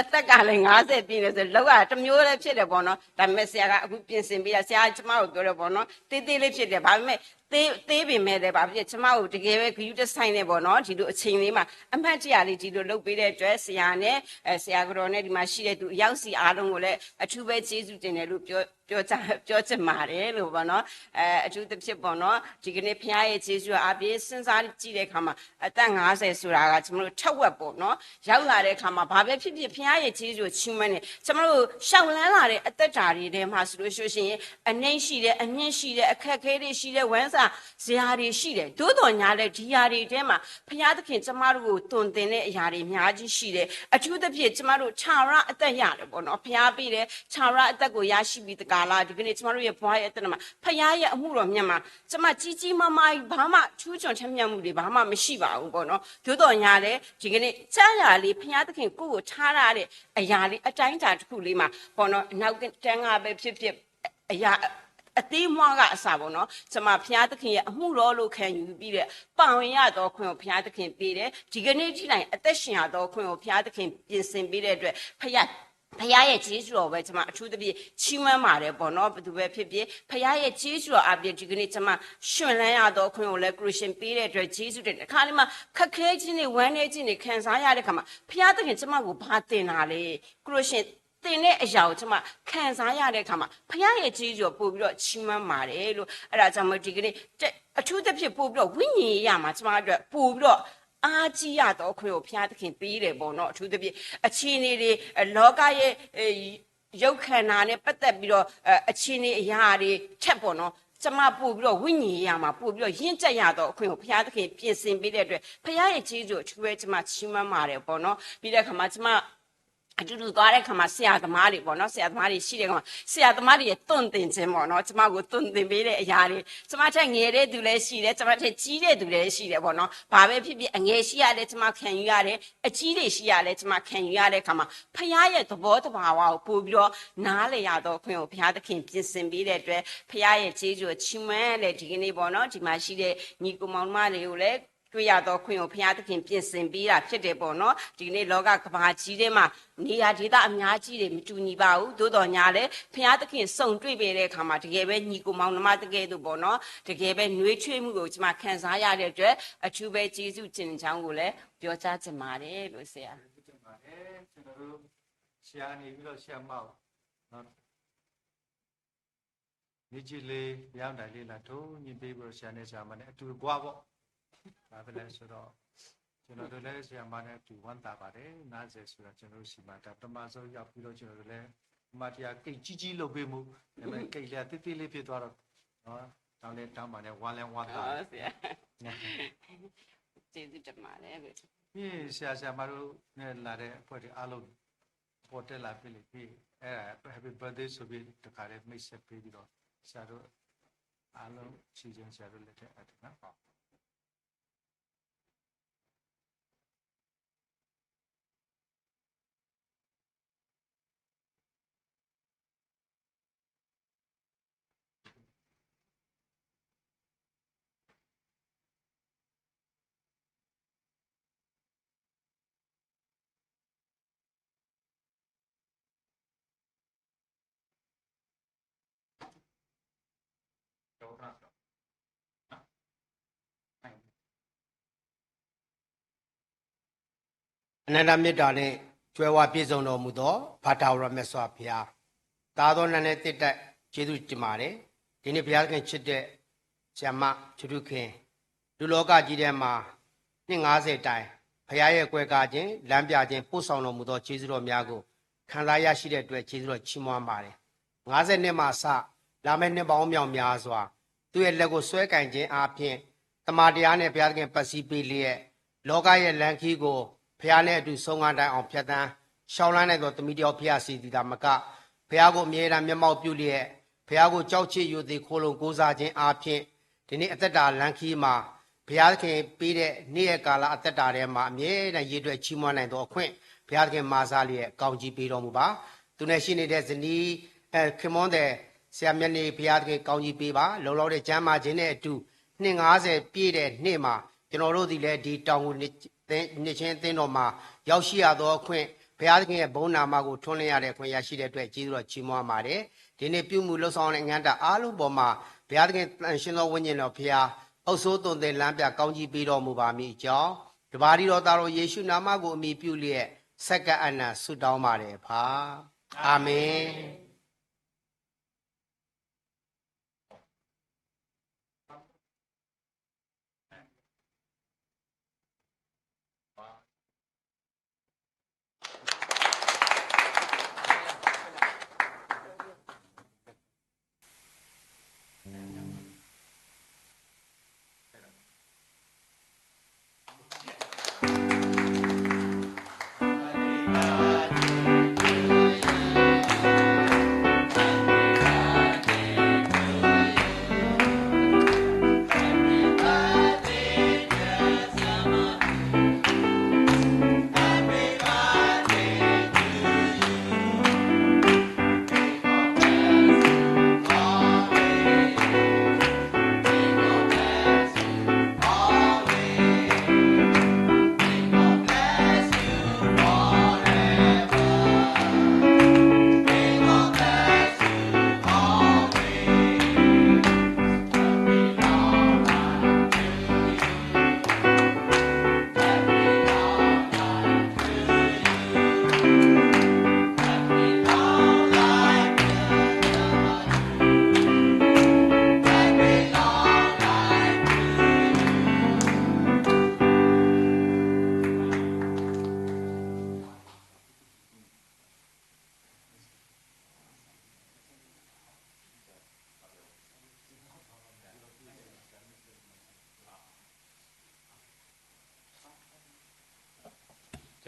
အသက်ကလည်း ငါးဆယ်ပြည့်နေဆို လုပ်ရတာတစ်မျိုးလည်းဖြစ်တယ်ပေါ့နော် ဒါပေမဲ့ ဆရာက အခု ပြင်ဆင်ပေးတာ ဆရာက ကျမကို ပြောတယ်ပေါ့နော် သေးသေးလေးဖြစ်တယ် ဘာပေမဲ့ သေးပေမဲ့လည်း ဘာဖြစ်ဖြစ် ကျမတို့ တကယ်ပဲ ဂရုတစိုက်နဲ့ပေါ့နော် ဒီလိုအချိန်လေးမှာ အမှတ်တရလေး ဒီလိုလုပ်ပေးတဲ့အတွက် ဆရာနဲ့ အဲ ဆရာကတော်နဲ့ ဒီမှာရှိတဲ့သူ အယောက်စီအားလုံးကိုလည်း အထူးပဲကျေးဇူးတင်တယ်လို့ ပြော ပြောချင် ပြောချင်ပါတယ်လို့ပေါ့နော်။ အဲ အထူးသဖြင့်ပေါ့နော် ဒီကနေ့ ဘုရားရဲ့ကျေးဇူးအားဖြင့် စဉ်းစားကြည့်တဲ့အခါမှာ အသက်ငါးဆယ်ဆိုတာက ကျွန်တော်တို့ ထက်ဝက်ပေါ့နော် ရောက်လာတဲ့အခါမှာ ဘာပဲဖြစ်ဖြစ် ဘုရားရဲ့ကျေးဇူးကို ချီးမွမ်းတယ်။ ကျွန်တော်တို့ လျှောက်လှမ်းလာတဲ့ အသက်တာတွေထဲမှာ ဆိုလို့ရှိရင် အနိမ့်ရှိတယ်၊ အမြင့်ရှိတယ်၊ အခက်အခဲတွေရှိတယ်၊ ဝမ်းသာစရာတွေရှိတယ်။ သို့သော်ငြားလည်း ဒီအရာတွေထဲမှာ ဘုရားသခင် ကျမတို့ကို သွန်သင်တဲ့အရာတွေ အများကြီးရှိတယ်။ အထူးသဖြင့် ကျမတို့ ထာဝရအသက်ရတယ်ပေါ့နော်။ ဘုရားပေးတဲ့ ထာဝရအသက်ကို ရရှိပြီးတကယ်လား။ ဒီကနေ့ ကျမတို့ရဲ့ ဘဝရဲ့အသက်တာမှာ ဘုရားရဲ့အမှုတော်မြတ်မှာ ကျမ ကြီးကြီးမားမားကြီး ဘာမှ ထူးချွန်ထက်မြက်မှုတွေ ဘာမှမရှိပါဘူးပေါ့နော်။ သို့သော်ငြားလည်း ဒီကနေ့ ချမ်းသာလေး ဘုရားသခင် ကိုယ့်ကိုထားထားတဲ့အရာလေး အတိုင်းအတာတစ်ခုလေးမှာပေါ့နော် အနောက်တန်းကပဲဖြစ်ဖြစ် အရာ အသေးမွှားကအစပေါ့နော် ကျမ ဘုရားသခင်ရဲ့အမှုတော်လို့ ခံယူပြီးတဲ့ ပါဝင်ရသောခွင့်ကို ဘုရားသခင်ပေးတယ်။ ဒီကနေ့ထိတိုင် အသက်ရှင်ရသောခွင့်ကို ဘုရားသခင် ပြင်ဆင်ပေးတဲ့အတွက် ဘုရား ဘုရားရဲ့ကျေးဇူးတော်ပဲ ကျမ အထူးသဖြင့် ချီးမွမ်းပါတယ်ပေါ့နော်။ ဘယ်သူပဲဖြစ်ဖြစ် ဘုရားရဲ့ကျေးဇူးတော်အားဖြင့် ဒီကနေ့ ကျမ ရှင်လန်းရသောခွင့်ကိုလည်း ကိုယ်ရှင်ပေးတဲ့အတွက် ကျေးဇူးတင်တယ်။ တခါလေးမှာ ခက်ခဲခြင်းတွေ ဝမ်းနည်းခြင်းတွေ ခံစားရတဲ့အခါမှာ ဘုရားသခင် ကျမကို ဘာသင်တာလဲ။ ကိုယ်ရှင်သင်တဲ့အရာကို ကျမ ခံစားရတဲ့အခါမှာ ဘုရားရဲ့ကျေးဇူးတော် ပိုပြီးတော့ ချီးမွမ်းပါတယ်လို့ အဲဒါကြောင့်မို့ ဒီကနေ့ အထူးသဖြင့် ပိုပြီးတော့ ဝိညာဉ်ရေးရာမှာ ကျမအတွက် ပိုပြီးတော့ အားကြီးရသောခွင့်ကို ဘုရားသခင် ပေးတယ်ပေါ့နော်။ အထူးသဖြင့် အခြေအနေတွေ အဲ လောကရဲ့ အဲ ရုပ်ခန္ဓာနဲ့ပတ်သက်ပြီးတော့ အဲ အခြေအနေအရာတွေထက်ပေါ့နော် ကျမပိုပြီးတော့ ဝိညာဉ်ရေးရာမှာ ပိုပြီးတော့ ရင့်ကျက်ရသောအခွင့်ကို ဘုရားသခင် ပြင်ဆင်ပေးတဲ့အတွက် ဘုရားရဲ့ကျေးဇူးကို အထူးပဲ ကျမ ချီးမွမ်းပါတယ်ပေါ့နော်။ ပြီးတဲ့အခါမှာ ကျမ အတူတူသွားတဲ့အခါမှာ ဆရာသမားတွေပေါ့နော် ဆရာသမားတွေရှိတဲ့အခါမှာ ဆရာသမားတွေရဲ့သွန်သင်ခြင်းပေါ့နော် ကျမကိုသွန်သင်ပေးတဲ့အရာတွေ ကျမထက်ငယ်တဲ့သူလည်းရှိတယ် ကျမထက်ကြီးတဲ့သူလည်းရှိတယ်ပေါ့နော် ဘာပဲဖြစ်ဖြစ် အငယ်ရှိရတယ် ကျမခံယူရတယ် အကြီးတွေရှိရတယ် ကျမခံယူရတဲ့အခါမှာ ဘုရားရဲ့သဘောသဘာဝကို ပိုပြီးတော့ နားလည်ရသောအခွင့်ကို ဘုရားသခင် ပြင်ဆင်ပေးတဲ့အတွက် ဘုရားရဲ့ကျေးဇူးကို ချီးမွမ်းတယ်။ ဒီကနေ့ပေါ့နော် ဒီမှာရှိတဲ့ ညီအစ်ကိုမောင်နှမတွေကိုလည်း တွေ့ရသောအခွင့်ကို ဘုရားသခင် ပြင်ဆင်ပေးတာဖြစ်တယ်ပေါ့နော်။ ဒီကနေ့ လောကကမ္ဘာကြီးထဲမှာ နေရာဒေသအများကြီးတွေ မတူညီပါဘူး။ သို့သော်ငြားလည်း ဘုရားသခင် ဆုံတွေ့ပေးတဲ့အခါမှာ တကယ်ပဲ ညီအစ်ကိုမောင်နှမတကယ်သို့ပေါ့နော် တကယ်ပဲ နွေးထွေးမှုကို ကျမ ခံစားရတဲ့အတွက် အထူးပဲ ကျေးဇူးတင်ကြောင်းကိုလည်း ပြောကြားချင်ပါတယ်လို့ ဆရာ။ ကျေးဇူးတင်ပါတယ်။ ကျွန်တော်တို့ ဆရာနေပြီးတော့ ဆရာမကို နော် နေ့ကြီးလေး ပြောင်းတိုင်လေး လာထိုးညှိပေးပြီးတော့ ဆရာနဲ့ဆရာမနဲ့အတူတကွပေါ့။ ဘာဖြစ်လဲဆိုတော့ ကျွန်တော်တို့လည်း ဆရာမနဲ့အတူဝမ်းသာပါတယ်။ ငါးဆယ်ဆိုတာ ကျွန်တော်တို့ဆီမှာ ဒါပထမဆုံးရောက်ပြီးတော့ ကျွန်တော်တို့လည်း အမှတ်တရ ကိတ်ကြီးကြီးလုပ်ပေးမှု ဒါပေမဲ့ ကိတ်လေးက သေးသေးလေးဖြစ်သွားတော့ နော် တောင်းလဲတောင်းပါနဲ့ ဝမ်းလဲဝမ်းသာတယ်။ ဟော ဆရာ။ ကျေးဇူးတင်ပါတယ်။ ပြီးရင် ဆရာဆရာမတို့နဲ့လာတဲ့အဖွဲ့တွေအားလုံး ပေါ်တက်လာပြီလေ။ ပြီးရင် အဲ့ဒါ Happy Birthday ဆိုပြီး တခါတည်း မိတ်ဆက်ပေးပြီးတော့ ဆရာတို့အားလုံး ချီးကျူးဆရာတို့လက်ထက်အပ်တယ်နော်။ အနန္တမေတ္တာနဲ့ ကြွယ်ဝပြည့်စုံတော်မူသော ဖာထာဝရမြတ်စွာဘုရား၊ သားသောနာနဲ့ သစ်တိုက်ကျေးဇူးတင်ပါတယ်။ ဒီနေ့ ဘုရားသခင်ချစ်တဲ့ ဆရာမ ထူးထူးခင် လူလောကကြီးထဲမှာ နှစ်ငါးဆယ်တိုင် ဘုရားရဲ့ကွယ်ကာခြင်း၊ လမ်းပြခြင်း၊ ပို့ဆောင်တော်မူသော ကျေးဇူးတော်များကို ခံစားရရှိတဲ့အတွက် ကျေးဇူးတော်ချီးမွမ်းပါတယ်။ ငါးဆယ်နှစ်မှာစ လာမယ့်နှစ်ပေါင်းမြောက်များစွာ သူ့ရဲ့လက်ကိုစွဲကိုင်ခြင်းအားဖြင့် သမ္မာတရားနဲ့ ဘုရားသခင်ပတ်စည်းပေးလျက် လောကရဲ့လမ်းခရီးကို ဘုရားနဲ့အတူဆုံးခါတိုင်အောင် ဖြတ်သန်းလျှောက်လှမ်းနိုင်သော သမီးတစ်ယောက်ဖြစ်ရစေသည်သာမက ဘုရားကိုအမြဲတမ်းမျက်မှောက်ပြုလျက် ဘုရားကိုကြောက်ချစ်ရိုသေခိုလှုံကိုးစားခြင်းအားဖြင့် ဒီနေ့အသက်တာလမ်းခရီးမှာ ဘုရားသခင်ပေးတဲ့နေ့ရက်ကာလအသက်တာထဲမှာ အမြဲတမ်းရေတွက်ချီးမွမ်းနိုင်သောအခွင့် ဘုရားသခင်မဆါလျက်ကောင်းကြီးပေးတော်မူပါ။ သူနဲ့ရှိနေတဲ့ဇနီး အဲ ခင်မွန်းသည် ဆရာမျက်နှာဘုရားသခင်ကောင်းကြီးပေးပါ။ လုံလောက်တဲ့ကျန်းမာခြင်းနဲ့အတူ နှစ်ငါးဆယ်ပြည့်တဲ့နေ့မှာ ကျွန်တော်တို့သည်လည်း ဒီတောင်ငူနှစ် နှစ်ခြင်းအသင်းတော်မှာ ရောက်ရှိရသောအခွင့် ဘုရားသခင်ရဲ့ဘုန်းနာမကိုထွန်းလင်းရတဲ့အခွင့်အရေးရရှိတဲ့အတွက်ကျေးဇူးတော်ချီးမွမ်းပါတယ်။ ဒီနေ့ပြုမူလုပ်ဆောင်တဲ့အငန်းတအားလုံးပေါ်မှာ ဘုရားသခင်သန့်ရှင်းသောဝိညာဉ်တော်ဘုရားအုပ်စိုးသွန်သင်လမ်းပြကောင်းကြီးပေးတော်မူပါမည်အကြောင်း တပါးတည်းသောသားတော်ယေရှုနာမကိုအမည်ပြုလျက် ဆက်ကပ်အနံၣ်ဆုတောင်းပါတယ်ဖာ။ အာမင်။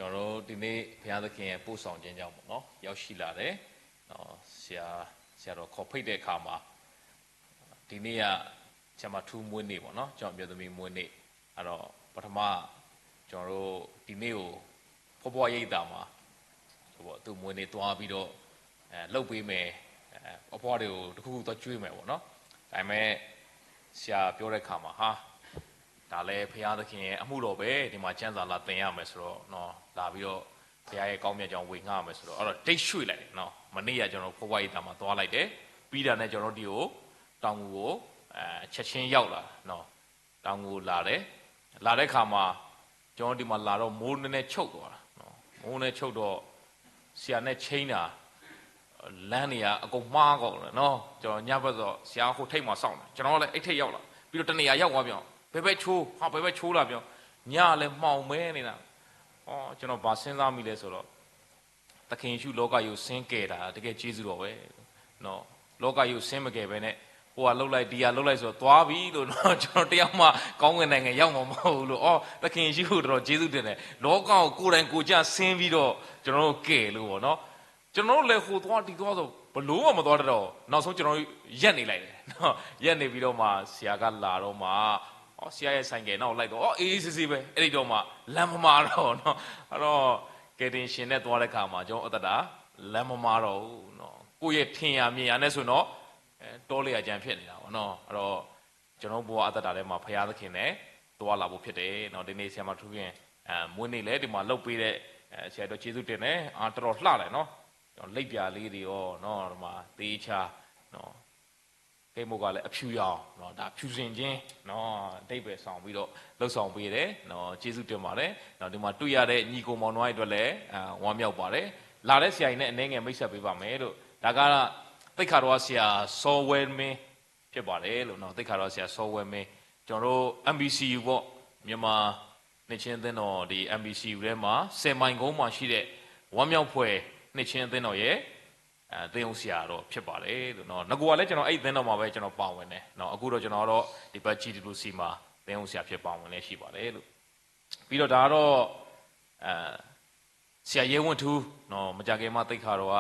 ကျွန်တော်တို့ဒီနေ့ဘုရားသခင်ရဲ့ပို့ဆောင်ခြင်းကြောင့်ပေါ့နော်ရောက်ရှိလာတယ်နော်ဆရာဆရာတော်ခေါ်ဖိတ်တဲ့အခါမှာဒီနေ့ဆရာမထူးဝင်းနေပေါ့နော်ရောက်ရှိလာတယ် ဒီနေ့ကဆရာမထူးမွေးနေ့ပေါ့နော်ကျွန်တော်မျိုးသမီးမွေးနေ့အဲ့တော့ဒီနေ့ကကျွန်တော်မျိုးသမီးမွေးနေ့အဲ့တော့ကျွန်တော်မျိုးသမီးမွေးနေ့ ပထမကျွန်တော်တို့ဒီနေ့ကို ဖုဖုရိပ်သာမှာ သူ့မွေးနေ့သွားပြီးတော့အဲလုပ်ပေးမယ်အဲအဖုတွေကိုတစ်ခုခုသွားကျွေးမယ်ပေါ့နော်ဒါပေမဲ့ဆရာပြောတဲ့ခါမှာဟာဒါလည်းဘုရားသခင်ရဲ့အမှုတော်ပဲဒီမှာကျမ်းစာလာသင်ရမယ်ဆိုတော့နော်လာပြီးတော့ဘုရားရဲ့ကောင်းမြတ်ကြောင်းဝေငှမယ်ဆိုတော့အဲ့တော့တိတ်ရွှေ့လိုက်တယ်နော်မနေ့ကကျွန်တော်ဖုဖုရိပ်သာမှာသွားလိုက်တယ်ပြီးတာနဲ့ကျွန်တော်ဒီကိုတောင်ငူကိုအဲချက်ချင်းရောက်လာနော် တောင်ငူလာတယ်လာတဲ့ခါမှာကျွန်တော်ဒီမှာလာတော့မိုးနည်းနည်းချုပ်သွားတာနော်မိုးနည်းချုပ်တော့ဆရာနဲ့ချိန်တာလမ်းတွေကအကုန်မှားကုန်တယ်နော်ကျွန်တော်ညဘက်တော့ဆရာဟိုထိပ်မှာစောင့်တယ်ကျွန်တော်လည်းအဲ့ထိပ်ရောက်လာပြီးတော့တနေရာရောက်သွားပြန်ဘယ်ဘက်ချိုးဟာဘယ်ဘက်ချိုးလာပြန်ညလည်းမှောင်မဲနေတာအော်ကျွန်တော်ဘာစဉ်းစားမိလဲဆိုတော့ သခင်ယေရှုလောကကြီးကိုဆင်းကယ်တာတကယ်ကျေးဇူးတော်ပဲနော်လောကကြီးကိုဆင်းမကယ်ပဲနဲ့ဟိုဟာလှုပ်လိုက်ဒီဟာလှုပ်လိုက်ဆိုတော့သွားပြီလို့နော်ကျွန်တော်တယောက်မှကောင်းကင်နိုင်ငံရောက်မှာမဟုတ်ဘူးလို့အော်သခင်ယေရှုကိုတော်တော်ကျေးဇူးတင်တယ်လောကကိုကိုယ်တိုင်ကိုယ်ကျဆင်းပြီးတော့ကျွန်တော်တို့ကယ်လို့ပေါ့နော်ကျွန်တော်တို့လည်းဟိုသွားဒီသွားဆိုဘလို့မှမသွားတတ်တော့နောက်ဆုံးကျွန်တော်ရက်နေလိုက်တယ်နော်ရက်နေပြီးတော့မှဆရာကလာတော့မှအော်ဆရာရဲ့ဆိုင်ကယ်နောက်လိုက်တော့အော်အေးအေးဆေးဆေးပဲအဲ့ဒီတော့မှလမ်းမမှားတော့နော်အဲ့တော့ ကယ်တင်ရှင်နဲ့သွားတဲ့အခါမှာကျွန်တော်အသက်တာလမ်းမမှားတော့ဘူးနော်ကိုယ့်ရဲ့ထင်ရမြင်ရနဲ့ဆိုတော့အဲတောလျှာကျန်ဖြစ်နေတာပေါ့နော်အဲ့တော့ကျွန်တော်ဘဝအသက်တာထဲမှာဘုရားသခင်နဲ့သွားလာဖို့ဖြစ်တယ်နော်ဒီနေ့ဆရာမထူးခင်အဲမွေးနေ့လည်းဒီမှာလုပ်ပေးတဲ့အဲဆရာတော်ကျေးဇူးတင်တယ်အာတော်တော်လှတယ်နော်ကျွန်တော်လိပ်ပြာလေးတွေရောနော်ဒီမှာသေချာနော် ကိတ်မုၣ်ကလည်းအဖြူရောင်နော်ဒါဖြူစင်ခြင်းနော်အဓိပ္ပာယ်ဆောင်ပြီးတော့လှုပ်ဆောင်ပေးတယ်နော်ကျေးဇူးတင်ပါတယ်နော်ဒီမှာတွေ့ရတဲ့ညီကိုမောင်နှမအတွက်လည်းအာဝမ်းမြောက်ပါတယ်လာတဲ့ဆရာကြီးနဲ့အနည်းငယ်မိတ်ဆက်ပေးပါမယ်လို့ဒါကသိက္ခာတော်ဆရာစောဝဲမင်းဖြစ်ပါတယ်လို့နော်သိက္ခာတော်ဆရာစောဝဲမင်းကျွန်တော်တို့ MBCU ပေါ့မြန်မာနှစ်ချင်းအသင်းတော်ဒီ MBCU ထဲမှာဆယ်မိုင်ကုန်းမှာရှိတဲ့ဝမ်းမြောက်ဖွယ်နှစ်ချင်းအသင်းတော်ရဲ့ အဲသင်းအုပ်ဆရာတော်ဖြစ်ပါတယ်လို့နော်ငကိုကလည်းကျွန်တော်အဲ့သင်းတော်မှာပဲကျွန်တော်ပါဝင်တယ်နော်အခုတော့ကျွန်တော်ကတော့ဒီဘက် GWC မှာသင်းအုပ်ဆရာဖြစ်ပါဝင်လျက်ရှိပါတယ်လို့ပြီးတော့ဒါကတော့အဲဆရာရဲဝင်းထူးနော်မကြခင်မှသိက္ခာတော်က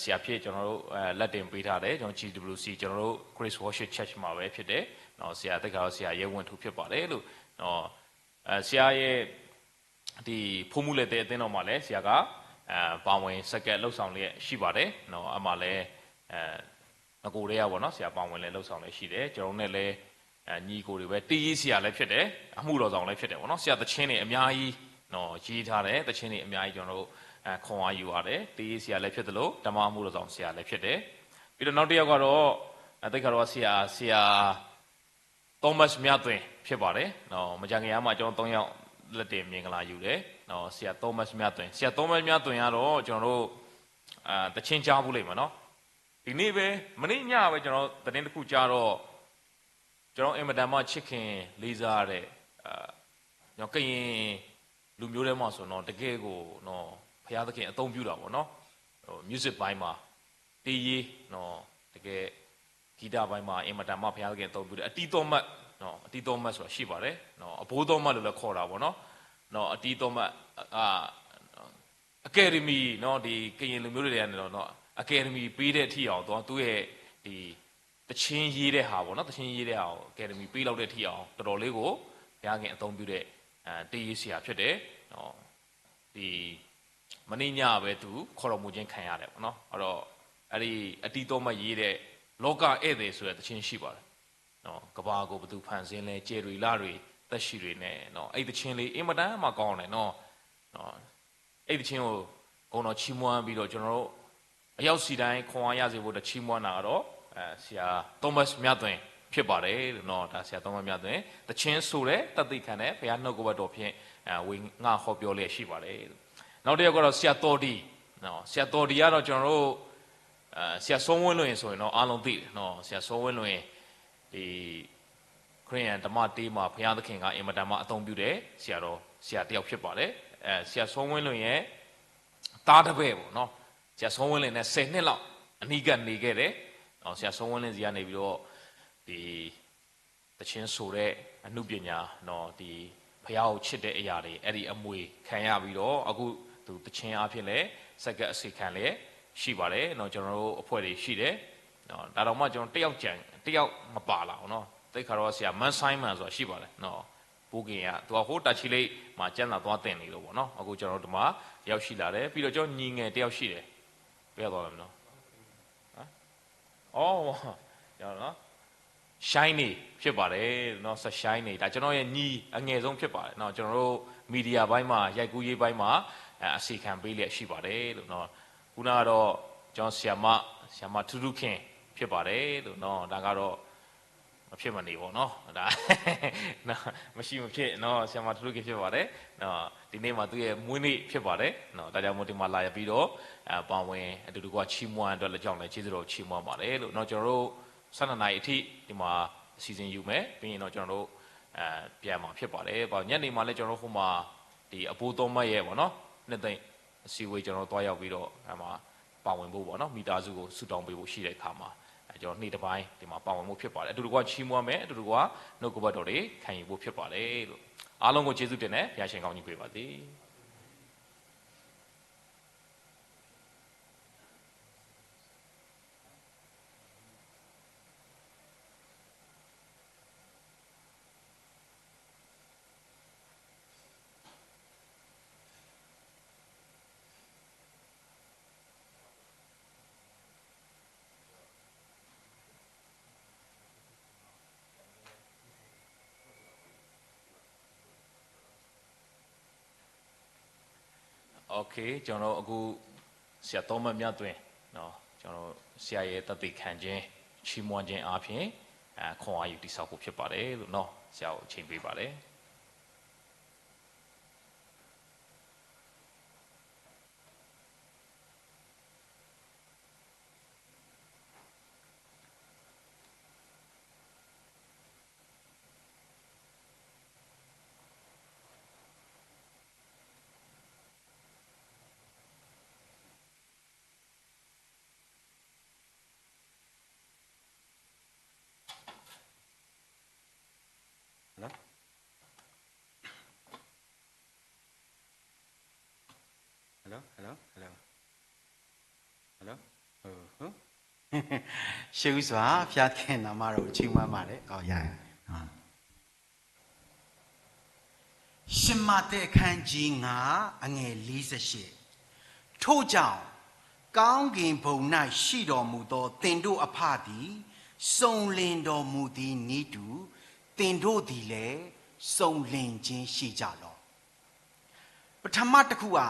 ဆရာဖြစ်ကျွန်တော်တို့အဲလက်တင်ပေးထားတယ်ကျွန်တော် GWC ကျွန်တော်တို့ Grace Worship Church မှာပဲဖြစ်တယ်နော်ဆရာသိက္ခာတော်ဆရာရဲဝင်းထူးဖြစ်ပါတယ်လို့နော်အဲဆရာရဲ့ ဒီဖိမုၣ်လဲၣ်သဲအသင်းတော်မှာလည်းဆရာကအဲပါဝင်ဆက်ကပ်လှုပ်ဆောင်လျက်ရှိပါတယ်နော်အမှလည်းအဲငကိုယ်တည်းကပေါ့နော်ဆရာပါဝင်လဲလှုပ်ဆောင်လျက်ရှိတယ်ကျွန်တော်တို့နဲ့လည်းအဲညီကိုတွေပဲတီးရေးဆရာလည်းဖြစ်တယ်အမှုတော်ဆောင်လည်းဖြစ်တယ်ပေါ့နော်ဆရာသချင်းတွေအများကြီးနော်ရေးထားတယ်သချင်းတွေအများကြီးကျွန်တော်တို့ ခွန်အာယူရတယ်။ တေးရေးဆရာလည်းဖြစ်သလို ဓမ္မအမှုတော်ဆောင်ဆရာလည်းဖြစ်တယ်။ ပြီးတော့နောက်တစ်ယောက်ကတော့ သိက္ခာတော်ဆရာ ဆရာ သောမတ်မြတ်သွင် ဖြစ်ပါတယ်။ နော်၊ မကြာခင်ကမှ ကျွန်တော်သုံးယောက် လက်တင်မင်္ဂလာယူတယ်။ နော်၊ ဆရာသောမတ်မြတ်သွင်၊ ဆရာသောမတ်မြတ်သွင်ကတော့ ကျွန်တော်တို့ အာ၊ သီချင်းကြားဖူးလိမ့်မယ်နော်။ ဒီနေ့ပဲ၊ မနေ့ညပဲ ကျွန်တော်သတင်းတစ်ခုကြားတော့ ကျွန်တော်အင်မတန်မှချစ်ခင်လေးစားတဲ့၊ အာ၊ ကျွန်တော်ကရင်လူမျိုးထဲမှာဆိုတော့ တကယ့်ကိုနော် ဘုရားသခင်အသုံးပြုတာပေါ့နော်။ ဟို၊ music ပိုင်းမှာ တေးရေးနော် တကယ် ဂီတပိုင်းမှာ အင်မတန်မှဘုရားသခင်အသုံးပြုတယ်။ အတီးသောမတ်နော်၊ အတီးသောမတ်ဆိုတာရှိပါတယ်နော်။ အဘိသောမတ်လို့လည်းခေါ်တာပေါ့နော်။ နော်၊ အတီးသောမတ်၊ အာ၊ အကယ်ဒမီနော်၊ ဒီကရင်လူမျိုးတွေထဲကနေတော့နော်၊ အကယ်ဒမီပေးတဲ့အထိအောင် သူ၊ သူ့ရဲ့ဒီသီချင်းရေးတဲ့ဟာပေါ့နော်၊ သီချင်းရေးတဲ့ဟာကို အကယ်ဒမီပေးလောက်တဲ့အထိအောင် တော်တော်လေးကို ဘုရားသခင်အသုံးပြုတဲ့၊ အာ၊ တေးရေးဆရာဖြစ်တယ်နော်။ ဒီ၊ မနေ့ညပဲသူခေါ်တော်မူခြင်းခံရတယ်ပေါ့နော်။ အဲ့တော့၊ အဲ့ဒီအတီးသောမတ်ရေးတဲ့ လောကဧည့်သည်ဆိုတဲ့သီချင်းရှိပါတယ်နော်။ ကမ္ဘာကိုဘယ်သူဖန်ဆင်းလဲ၊ ကြယ်တွေလတွေသက်ရှိတွေနဲ့နော်။ အဲ့ဒီသီချင်းလေးအင်မတန်မှကောင်းတယ်နော်။ နော်၊ အဲ့ဒီသီချင်းကို ဂုဏ်တော်ချီးမွမ်းပြီးတော့ ကျွန်တော်တို့ အရောက်စီတိုင်းခွန်အားရစေဖို့အတွက်ချီးမွမ်းတာကတော့၊ အဲ၊ ဆရာသောမတ်မြတ်သွင်ဖြစ်ပါတယ်လို့နော်။ ဒါဆရာသောမတ်မြတ်သွင် သီချင်းဆိုတဲ့၊ သက်သေခံတဲ့၊ ဘုရားနှုတ်ကပတ်တော်ဖြင့်၊ အဲ၊ ဝေငှဟောပြောလျက်ရှိပါတယ်။ နောက်တစ်ယောက်ကတော့ဆရာသော်ဒီနော်။ ဆရာသော်ဒီကတော့ကျွန်တော်တို့၊ အဲ၊ ဆရာစောဝင်းလွင်ဆိုရင်တော့အားလုံးသိတယ်နော်။ ဆရာစောဝင်းလွင် ဒီခရစ်ယာန်ဓမ္မတေးမှာ ဘုရားသခင်ကအင်မတန်မှအသုံးပြုတဲ့ဆရာတော်၊ ဆရာတစ်ယောက်ဖြစ်ပါတယ်။ အဲ၊ ဆရာစောဝင်းလွင်ရဲ့ သားတစ်ပည့်ပေါ့နော်။ ဆရာစောဝင်းလွင်နဲ့ဆယ်နှစ်လောက်အနီးကပ်နေခဲ့တယ်နော်။ ဆရာစောဝင်းလွင်ဆီကနေပြီးတော့ ဒီသီချင်းဆိုတဲ့အနုပညာနော်၊ ဒီဘုရားကိုချစ်တဲ့အရာတွေ အဲ့ဒီအမွေခံရပြီးတော့ အခုသူသီချင်းအားဖြင့်လည်း ဆက်ကပ်အစီခံလည်းရှိပါတယ်နော်။ ကျွန်တော်တို့အဖွဲ့တွေရှိတယ်နော်။ ဒါတောင်မှကျွန်တော်တစ်ယောက်ကျန်၊ တစ်ယောက်မပါလာဘူးနော်။ သိက္ခာတော်ဆရာ မန်းဆိုင်းမန်ဆိုတာရှိပါတယ်နော်။ ပိုးကင်ရ၊ သူကဟိုတာချီလိတ်မှာကျမ်းစာသွားသင်နေလို့ပေါ့နော်။ အခုကျွန်တော်တို့ဒီမှာရောက်ရှိလာတယ်။ ပြီးတော့ကျွန်တော်ညီငယ်တစ်ယောက်ရှိတယ်။ ဘယ်ရောက်သွားလဲမသိဘူးနော်။ ဟမ်၊ အော်၊ နော်၊ Shiny ဖြစ်ပါတယ်နော်။ ဆရာ Shiny ဒါကျွန်တော်ရဲ့ညီအငယ်ဆုံးဖြစ်ပါတယ်နော်။ ကျွန်တော်တို့ media ပိုင်းမှာ၊ ရိုက်ကူးရေးပိုင်းမှာ၊ အဲ၊ အစီခံပေးလျက်ရှိပါတယ်လို့နော်။ ခုနကတော့ကျွန်တော်ဆရာမ၊ ဆရာမထူးထူးခင်ဖြစ်ပါတယ်လို့နော်။ ဒါကတော့ မဖြစ်မနေပေါ့နော်။ ဒါ၊ နော်၊ မရှိမဖြစ်နော်၊ ဆရာမထူးထူးခင်ဖြစ်ပါတယ်နော်။ ဒီနေ့မှာသူ့ရဲ့မွေးနေ့ဖြစ်ပါတယ်နော်။ ဒါကြောင့်မို့ဒီမှာလာရပြီးတော့၊ အဲ၊ ပါဝင်အတူတကွချီးမွမ်းအတွက်လည်း ကျွန်တော်လည်းကျေးဇူးတော်ချီးမွမ်းပါတယ်လို့နော်။ ကျွန်တော်တို့ ဆယ့်နှစ်နာရီအထိဒီမှာအစီအစဉ်ယူမယ်။ ပြီးရင်တော့ကျွန်တော်တို့၊ အဲ၊ ပြန်မှာဖြစ်ပါတယ်။ ဘာ၊ ညနေမှာလည်းကျွန်တော်တို့ဟိုမှာ ဒီအဘိသောမတ်ရဲ့ပေါ့နော်၊ နှစ်သိမ့်အစည်းအဝေး ကျွန်တော်တို့သွားရောက်ပြီးတော့၊ အဲမှာပါဝင်ဖို့ပေါ့နော်၊ မိသားစုကိုဆုတောင်းပေးဖို့ရှိတဲ့အခါမှာ၊ အဲ၊ ကျွန်တော်နေ့တစ်ပိုင်းဒီမှာပါဝင်ဖို့ဖြစ်ပါတယ်။ အတူတကွချီးမွမ်းမယ်၊ အတူတကွနှုတ်ကပတ်တော်တွေခံယူဖို့ဖြစ်ပါတယ်လို့။ အားလုံးကိုကျေးဇူးတင်တယ်။ ဘုရားရှင်ကောင်းကြီးပေးပါစေ။ Okay၊ ကျွန်တော်တို့အခု ဆရာသောမတ်မြတ်သွင်နော်၊ ကျွန်တော်တို့ဆရာရဲ့သက်သေခံခြင်း၊ ချီးမွမ်းခြင်းအားဖြင့်၊ အဲ၊ ခွန်အားယူတည်ဆောက်ဖို့ဖြစ်ပါတယ်လို့နော်။ ဆရာကိုအချိန်ပေးပါတယ်။ Hello? Hello? Hello? Hello? Hello? Oh, oh. ရှေးဦးစွာ ဘုရားသခင်နာမတော်ကိုချီးမွမ်းပါတယ်။ အော် ရရ။ အာ။ ရှင်မဿဲအခန်းကြီးငါး အငယ်လေးဆယ့်ရှစ်။ ထို့ကြောင့် ကောင်းကင်ဘုံ၌ရှိတော်မူသောသင်တို့အဘသည် စုံလင်တော်မူသည်နည်းတူ သင်တို့သည်လည်း စုံလင်ခြင်းရှိကြလော့။ ပထမတစ်ခုက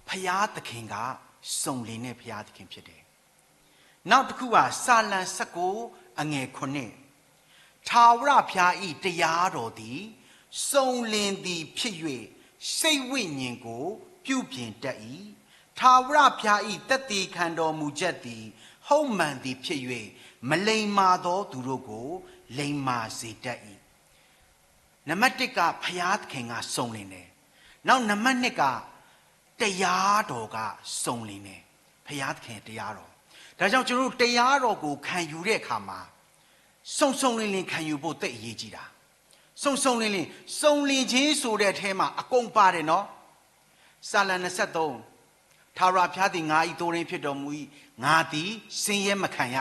ဘုရားသခင်က စုံလင်တဲ့ဘုရားသခင်ဖြစ်တယ်။ နောက်တစ်ခုက စာလံဆယ့်ကိုး အငယ်ခုနှစ်၊ ထာဝရဘုရား၏တရားတော်သည် စုံလင်သည်ဖြစ်၍ စိတ်ဝိညာဉ်ကို ပြုပြင်တတ်၏။ ထာဝရဘုရား၏သက်သေခံတော်မူချက်သည် ဟုတ်မှန်သည်ဖြစ်၍ မလိမ္မာသောသူတို့ကို လိမ္မာစေတတ်၏။ နံပါတ်တစ်က ဘုရားသခင်က စုံလင်တယ်။ နောက်နံပါတ်နှစ်က တရားတော်က စုံလင်တယ်။ ဘုရားသခင်တရားတော်။ ဒါကြောင့်ကျွန်တော်တို့တရားတော်ကိုခံယူတဲ့အခါမှာ စုံစုံလင်လင်ခံယူဖို့သိပ်အရေးကြီးတာ။ စုံစုံလင်လင်၊ စုံလင်ခြင်းဆိုတဲ့အထဲမှာအကုန်ပါတယ်နော်။ စာလံနှစ်ဆယ့်သုံး၊ ထာဝရဘုရားသည်ငါ၏သိုးရင်းဖြစ်တော်မူ၏။ ငါသည်ဆင်းရဲမခံရ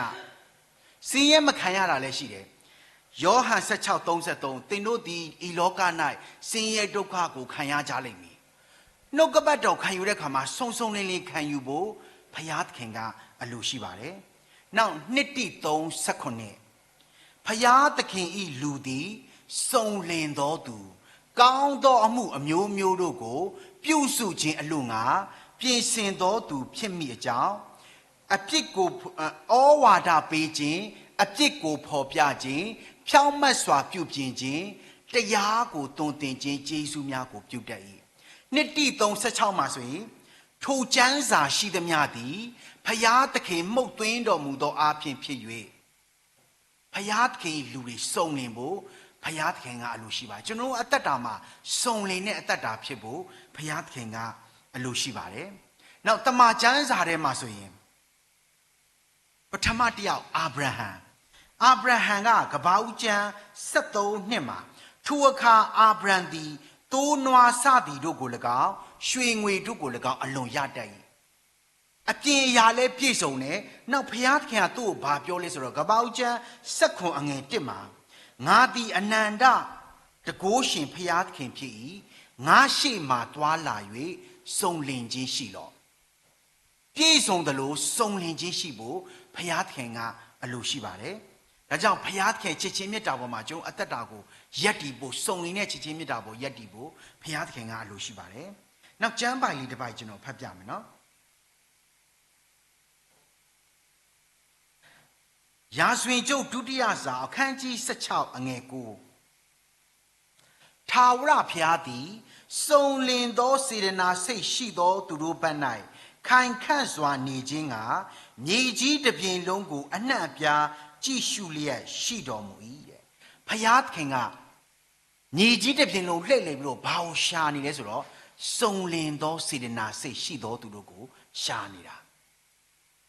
။ ဆင်းရဲမခံရတာလည်းရှိတယ်။ ယောဟန်ဆယ့်ခြောက်သုံးဆယ့်သုံး၊ သင်တို့သည်ဤလောက၌ဆင်းရဲဒုက္ခကိုခံရကြလိမ့်မည်။ နှုတ်ကပတ်တော်ခံယူတဲ့အခါမှာ စုံစုံလင်လင်ခံယူဖို့ ဘုရားသခင်ကအလိုရှိပါတယ်။ နောက်နှစ်တိသုံးဆယ့်ခုနှစ်၊ ဘုရားသခင်၏လူသည် စုံလင်သောသူ၊ ကောင်းသောအမှုအမျိုးမျိုးတို့ကို ပြုစုခြင်းအလို့ငှာ ပြင်ဆင်သောသူဖြစ်မည်အကြောင်း၊ အပြစ်ကို ဩဝါဒပေးခြင်း၊ အပြစ်ကိုဖော်ပြခြင်း၊ ဖြောင့်မတ်စွာပြုပြင်ခြင်း၊ တရားကိုသွန်သင်ခြင်းကျေးဇူးများကိုပြုတတ်၏။ နှစ်တိသုံးဆယ့်ခြောက်မှာဆိုရင်၊ ထိုကျမ်းစာရှိသမျှသည် ဘုရားသခင်မှုတ်သွင်းတော်မူသောအားဖြင့်ဖြစ်၍ ဘုရားသခင်၏လူတွေစုံလင်ဖို့ ဘုရားသခင်ကအလိုရှိပါတယ်။ ကျွန်တော်တို့အသက်တာမှာစုံလင်တဲ့အသက်တာဖြစ်ဖို့ ဘုရားသခင်ကအလိုရှိပါတယ်။ နောက်တမန်ကျမ်းစာထဲမှာဆိုရင် ပထမတစ်ယောက်အာဗြဟံ၊ အာဗြဟံကကဘာဦးကျမ်းဆယ့်သုံးနှစ်မှာ ထိုအခါအာဗြံသည်သိုးနွားစသည်တို့ကို၎င်း၊ ရွှေငွေတို့ကို၎င်း အလွန်ရတတ်၏။ အပြင်အရာလည်းပြည့်စုံတယ်။ နောက်ဘုရားသခင်ကသူ့ကိုဘာပြောလဲဆိုတော့ ကဘာဦးကျမ်းဆယ့်ခုနစ်အငယ်တစ်မှာ ငါသည်အနန္တတန်ခိုးရှင်ဘုရားသခင်ဖြစ်၏။ ငါရှေ့မှာသွားလာ၍စုံလင်ခြင်းရှိလော့။ ပြည့်စုံသလိုစုံလင်ခြင်းရှိဖို့ ဘုရားသခင်ကအလိုရှိပါတယ်။ ဒါကြောင့်ဘုရားသခင်ချစ်ခြင်းမေတ္တာပေါ်မှာကျွန်တော်အသက်တာကိုရပ်တည်ဖို့၊ စုံလင်တဲ့ချစ်ခြင်းမေတ္တာပေါ်ရပ်တည်ဖို့ ဘုရားသခင်ကအလိုရှိပါတယ်။ နောက်ကျမ်းပိုဒ်လေးတစ်ပိုဒ်ကျွန်တော်ဖတ်ပြမယ်နော်။ ရာဇဝင်ကျမ်းဒုတိယစာအခန်းကြီးဆယ့်ခြောက်အငယ်ကိုး၊ ထာဝရဘုရားသည် စုံလင်သောစေတနာစိတ်ရှိသောသူတို့ဘက်၌ ခိုင်ခံ့စွာနေခြင်းငှာ မြေကြီးတစ်ပြင်လုံးကို အနှံ့အပြားကြည့်ရှုလျက်ရှိတော်မူ၏တဲ့။ ဘုရားသခင်က မြေကြီးတစ်ပြင်လုံးလှည့်လည်ပြီးတော့ဘာကိုရှာနေလဲဆိုတော့ စုံလင်သောစေတနာစိတ်ရှိသောသူတို့ကိုရှာနေတာ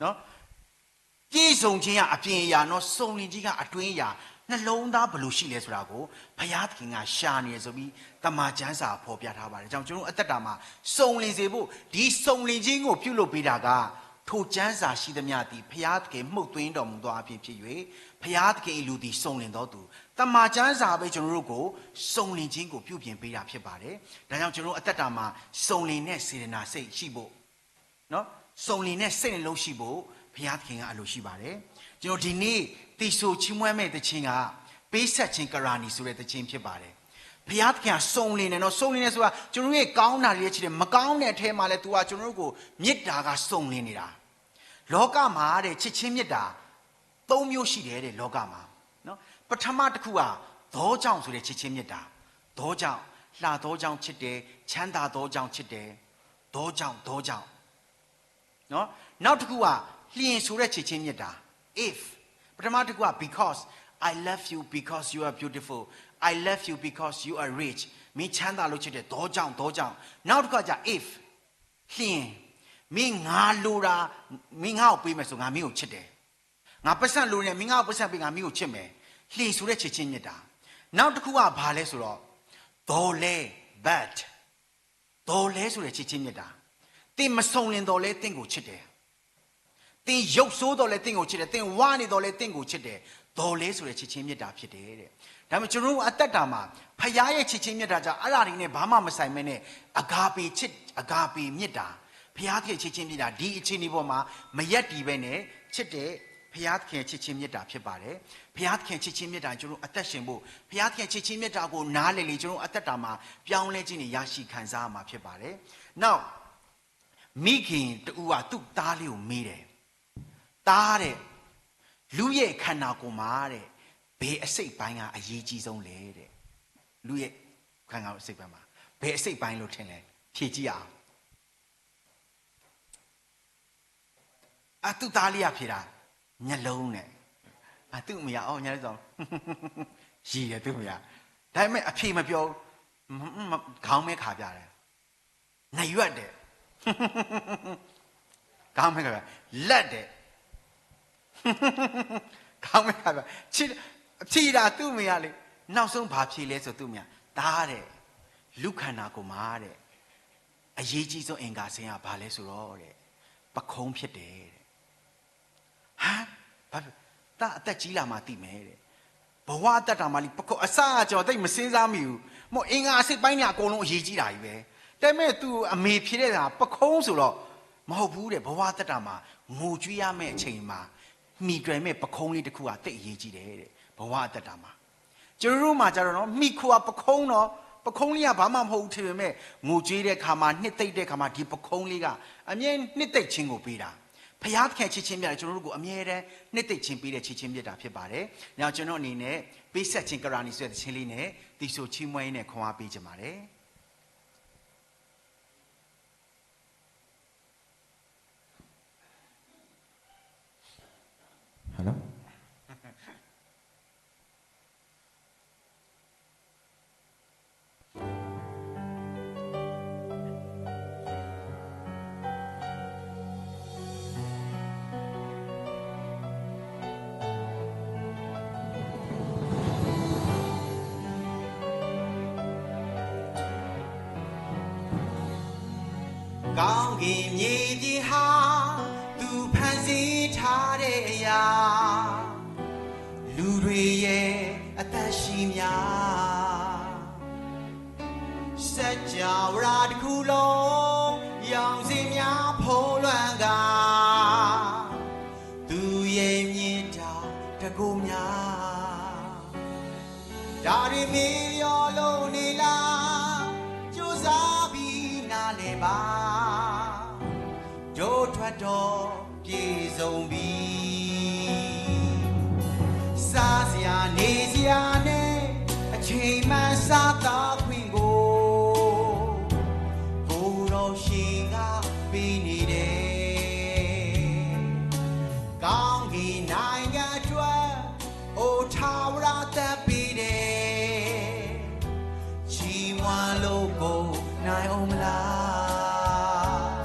နော်။ ပြည့်စုံခြင်းကအပြင်အရာနော်၊ စုံလင်ခြင်းကအတွင်းအရာ၊ နှလုံးသားဘယ်လိုရှိလဲဆိုတာကို ဘုရားသခင်ကရှာနေတယ်ဆိုပြီး တမန်ကျမ်းစာဖော်ပြထားပါတယ်။ ဒါကြောင့်ကျွန်တော်တို့အသက်တာမှာစုံလင်စေဖို့ ဒီစုံလင်ခြင်းကိုပြုလုပ်ပေးတာက ထိုကျမ်းစာရှိသမျှသည် ဘုရားသခင်မှုတ်သွင်းတော်မူသောအားဖြင့်ဖြစ်၍ ဘုရားသခင်၏လူသည်စုံလင်သောသူ၊ တမန်ကျမ်းစာပဲကျွန်တော်တို့ကိုစုံလင်ခြင်းကိုပြုပြင်ပေးတာဖြစ်ပါတယ်။ ဒါကြောင့်ကျွန်တော်တို့အသက်တာမှာစုံလင်တဲ့စေတနာစိတ်ရှိဖို့နော်၊ စုံလင်တဲ့စိတ်နှလုံးရှိဖို့ ဘုရားသခင်ကအလိုရှိပါတယ်။ ကျွန်တော်ဒီနေ့သီဆိုချီးမွမ်းမယ့်သီချင်းက ပေးဆပ်ခြင်းကရဏီဆိုတဲ့သီချင်းဖြစ်ပါတယ်။ ဘုရားသခင်ကစုံလင်တယ်နော်။ စုံလင်တယ်ဆိုတာ ကျွန်တော်တို့ရဲ့ကောင်းတာတွေလည်းချစ်တယ်။ မကောင်းတဲ့အထဲမှာလည်းသူကကျွန်တော်တို့ကိုမေတ္တာကစုံလင်နေတာ။ လောကမှာတဲ့ချစ်ခြင်းမေတ္တာသုံးမျိုးရှိတယ်တဲ့လောကမှာနော်။ ပထမတစ်ခုကသောကြောင့်ဆိုတဲ့ချစ်ခြင်းမေတ္တာ၊ သောကြောင့်၊ လှသောကြောင့်ချစ်တယ်၊ ချမ်းသာသောကြောင့်ချစ်တယ်၊ သောကြောင့်၊ သောကြောင့်နော်။ နောက်တစ်ခုကလျှင်ဆိုတဲ့ချစ်ခြင်းမေတ္တာ if၊ ပထမတစ်ခုက because I love you because you are beautiful, I love you because you are rich, မင်းချမ်းသာလို့ချစ်တယ်၊ သောကြောင့်၊ သောကြောင့်။ နောက်တစ်ခုကကြာ if၊ လျှင်၊ မင်းငါလိုတာမင်းငါ့ကိုပေးမယ်ဆိုငါမင်းကိုချစ်တယ်။ ငါပိုက်ဆံလိုတယ်၊ မင်းငါ့ကိုပိုက်ဆံပေးငါမင်းကိုချစ်မယ်။ လျှင်ဆိုတဲ့ချစ်ခြင်းမေတ္တာ။ နောက်တစ်ခုကဘာလဲဆိုတော့သော်လည်း but၊ သော်လည်းဆိုတဲ့ချစ်ခြင်းမေတ္တာ။ သင်မစုံလင်သော်လည်းသင်ကိုချစ်တယ်။ သင်ရုပ်ဆိုးသော်လည်းသင်ကိုချစ်တယ်။ သင်ဝါနေသော်လည်းသင်ကိုချစ်တယ်။ သော်လည်းဆိုတဲ့ချစ်ခြင်းမေတ္တာဖြစ်တယ်တဲ့။ ဒါပေမဲ့ကျွန်တော်တို့အသက်တာမှာဘုရားရဲ့ချစ်ခြင်းမေတ္တာကြောင့်အဲ့ဒါတွေနဲ့ဘာမှမဆိုင်ဘဲနဲ့ အဂါပေချစ်၊ အဂါပေမေတ္တာ၊ ဘုရားသခင်ချစ်ခြင်းမေတ္တာ၊ ဒီအခြေအနေပေါ်မှာမရပ်တည်ဘဲနဲ့ချစ်တဲ့ဘုရားသခင်ချစ်ခြင်းမေတ္တာဖြစ်ပါတယ်။ ဘုရားသခင်ချစ်ခြင်းမေတ္တာကျွန်တော်အသက်ရှင်ဖို့၊ ဘုရားသခင်ချစ်ခြင်းမေတ္တာကိုနားလည်လေကျွန်တော်အသက်တာမှာပြောင်းလဲခြင်းတွေရရှိခံစားရမှာဖြစ်ပါတယ်။ Now မိခင်တဦးက သူ့သားလေးကိုမေးတယ်, သားတဲ့, လုယ့ၢ်ခန္ဓာကိုယ်မှာတဲ့ ဘယ်အစိတ်ပိုင်းကအရေးကြီးဆုံးလဲတဲ့, လုယ့ၢ်ခန္ဓာကိုယ်စိတ်ပိုင်းမှာ ဘယ်အစိတ်ပိုင်းလို့ထင်လဲ, ဖြေကြည့်ရအောင်. အသူ့သားလေးကဖြေတာ, မျက်လုံးနဲ့. အသူ့အမေက အော် မျက်လုံးဆို ရည်တယ်သူ့အမေက. ဒါပေမဲ့အဖြေမပြောဘူး. ခေါင်းပဲခါပြတယ်. နာ်ရွက်တယ်. ခေါင်းပဲခါပြ. လက်တယ်. ခေါင်းပဲခါပြ. ချစ်, ဖြေတာသူ့အမေကလေ. နောက်ဆုံးဘာဖြေလဲဆို သူ့အမေက သားတဲ့, လူ့ခန္ဓာကိုယ်မှာတဲ့ အရေးကြီးဆုံးအင်္ဂါဆိုင်ရာဘာလဲဆိုတော့တဲ့ ပခုံးဖြစ်တယ်တဲ့. ဟမ်, ဘာ, သားအသက်ကြီးလာမှသိမယ်တဲ့. ဘဝအသက်တာမှာလီ ပခုံး အစကကျွန်တော်သိပ်မစင်းစားမိဘူး. မ့ၢ်အင်္ဂါအစိတ်ပိုင်းเนี่ยအကုန်လုံးအရေးကြီးတာကြီးပဲ. ဒါပေမဲ့သူအမေဖြေတဲ့ဟာ ပခုံးဆိုတော့ မဟုတ်ဘူးတဲ့. ဘဝအသက်တာမှာ ငိုကြွေးရမယ့်အချိန်မှာ မှီကြွယ်မဲ့ပခုံးလေးတစ်ခုဟာသိပ်အရေးကြီးတယ်တဲ့ ဘဝအသက်တာမှာ. ကျွန်တော်တို့မှာကျတော့နော် မှီခိုအပခုံးနော်, ပခုံးလေးကဘာမှမဟုတ်ဘူးထင်ပေမဲ့ ငိုကြွေးတဲ့အခါမှာ နှစ်သိမ့်တဲ့အခါမှာ ဒီပခုံးလေးကအမြဲနှစ်သိမ့်ခြင်းကိုပေးတာ. ဘုရားသခင်ချစ်ခြင်းမြတ်တာ ကျွန်တော်တို့ကိုအမြဲတမ်းနှစ်သိမ့်ခြင်းပေးတဲ့ချစ်ခြင်းမြတ်တာဖြစ်ပါတယ်. ဒါကြောင့်ကျွန်တော်အနေနဲ့ပေးဆက်ခြင်းကရာနံဆိုတဲ့သီချင်းလေးနဲ့သီဆိုချီးမွမ်းရင်းနဲ့ခွန်အားပေးချင်ပါတယ်. Hello. ကောင်းကင်မြေပြင်ဟာ သူဖန်ဆင်းထားတဲ့အရာ လူတွေရဲ့အသက်ရှင်များ စကြဝဠာတစ်ခုလုံး ရောင်စင်များဖုံးလွှမ်းကာ သူ့ရဲ့မြစ်တာတကုများ ဒါတွေမေ့လျော့လို့နေလား ကြိုးစားပြီးနားလည်ပါ တို့ထွက်တော့ပြည့်စုံပြီ စားစရာနေစရာနဲ့ အချိန်မှန်စားသောက်ခွင့်ကို ကိုယ်တော်ရှင်ကပေးနေတယ် ကောင်းကင်နိုင်ငံအတွက် အိုထာဝရသက်ပေးတယ် ချီးမွမ်းလို့ကိုယ်နိုင်အောင်မလား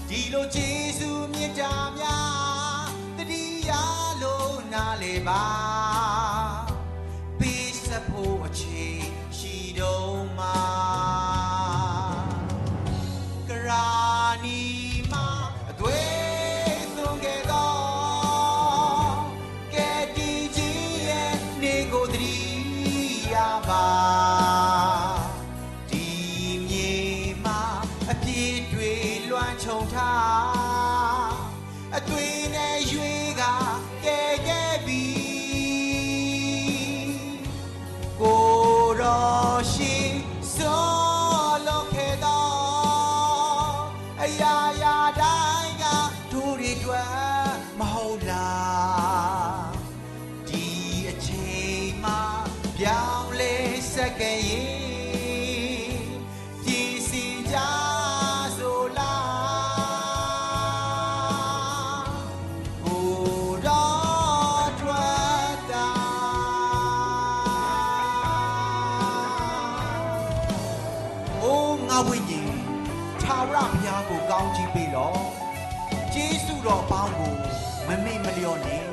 ဒီလိုကျေးဇူးမြတ်တာများ သတိရလို့နားလည်ပါ ပေးဆက်ဖို့အချိန်ရှိတော့မှ ကရာနံမှာအသွေးသွန်ခဲ့သော ကယ်တင်ခြင်းရဲ့နေ့ကိုသတိရပါ ဒီမြေမှာအပြစ်တွေလွှမ်းခြုံထား အသွေးနဲ့ရွေးကကယ်ခဲ့ပြီ ကိုယ်တော်ရှင်စွန့်လွှတ်ခဲ့သော အရာရာတိုင်းက တို့တွေအတွက်မဟုတ်လား ဒီအချိန်မှာပြောင်းလဲဆက်ကပ်ရင် ပြင်ဆင်ကြစို့လား ကိုယ်တော်အတွက်သာ အိငါဝိညာဉ်, ထာဝရဘုရားကိုကောင်းကြီးပေးလော့, ကျေးဇူးတော်အပေါင်းကိုမမေ့မလျော့နှင့်.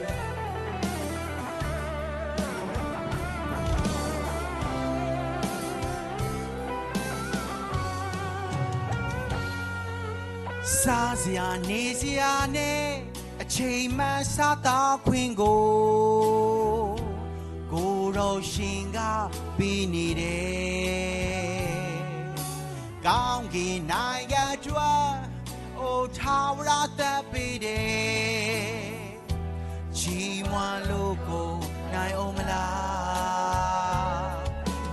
စားစရာနေစရာနဲ့ အချိန်မှန်စားသောက်ခွင့်ကို ကိုယ်တော်ရှင်ကပေးနေတယ်။ ကောင်းကင်နိုင်ငံအတွက် အိုထာဝရသက်ပေးတယ်။ ချီးမွမ်းလို့ကိုယ်နိုင်အောင်မလား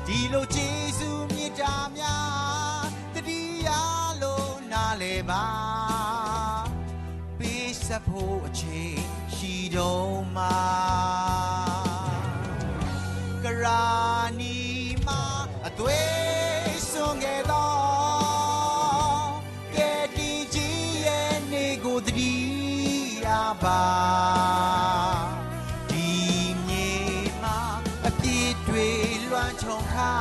။ ဒီလိုကျေးဇူးမြတ်တာများ သတိရလို့နားလည်ပါ အဆ့ၣ်ဆံးဒိၣ်မး, ကရၢနံၤမး အသွံၣ်စိၤကဲၤသီ, ကဲၤတံၢ်ကံယဲၢ်န့ၣ်ကိးသဒံးယၤဘၣ်, ဒ်န့ၣ်မး အပြစ်တွေလွှမ်းခြုံခါ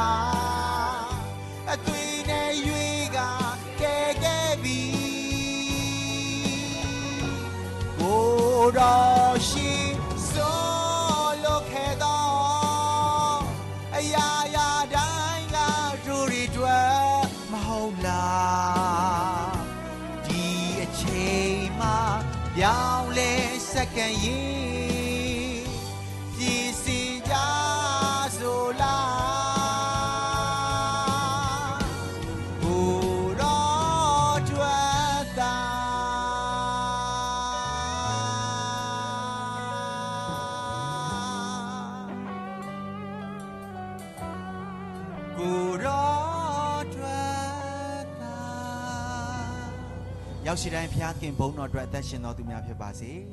အသွံၣ်န့ၣ်ရွေးကကဲကဲဘံၣ်, ကိုယ်တော်ရှေ့ စော်လိုခဲသော အရာရာတိုင်းက ထိုတွေအတွက် မဟုတ်လား။ ဒီအချိန်မှာ ပြောင်းလဲစက္ကန့်ရေ ပြင်ဆင်ကြစို့လၢ ကိုယ်တော်အတွက်သာ ကိုယ်တော်အတွက်သာ ရောက်ရှိတိုင်း ဘုရားသခင်ဘုန်းတော်အတွက် အသက်ရှင်တော်သူများဖြစ်ပါစေ။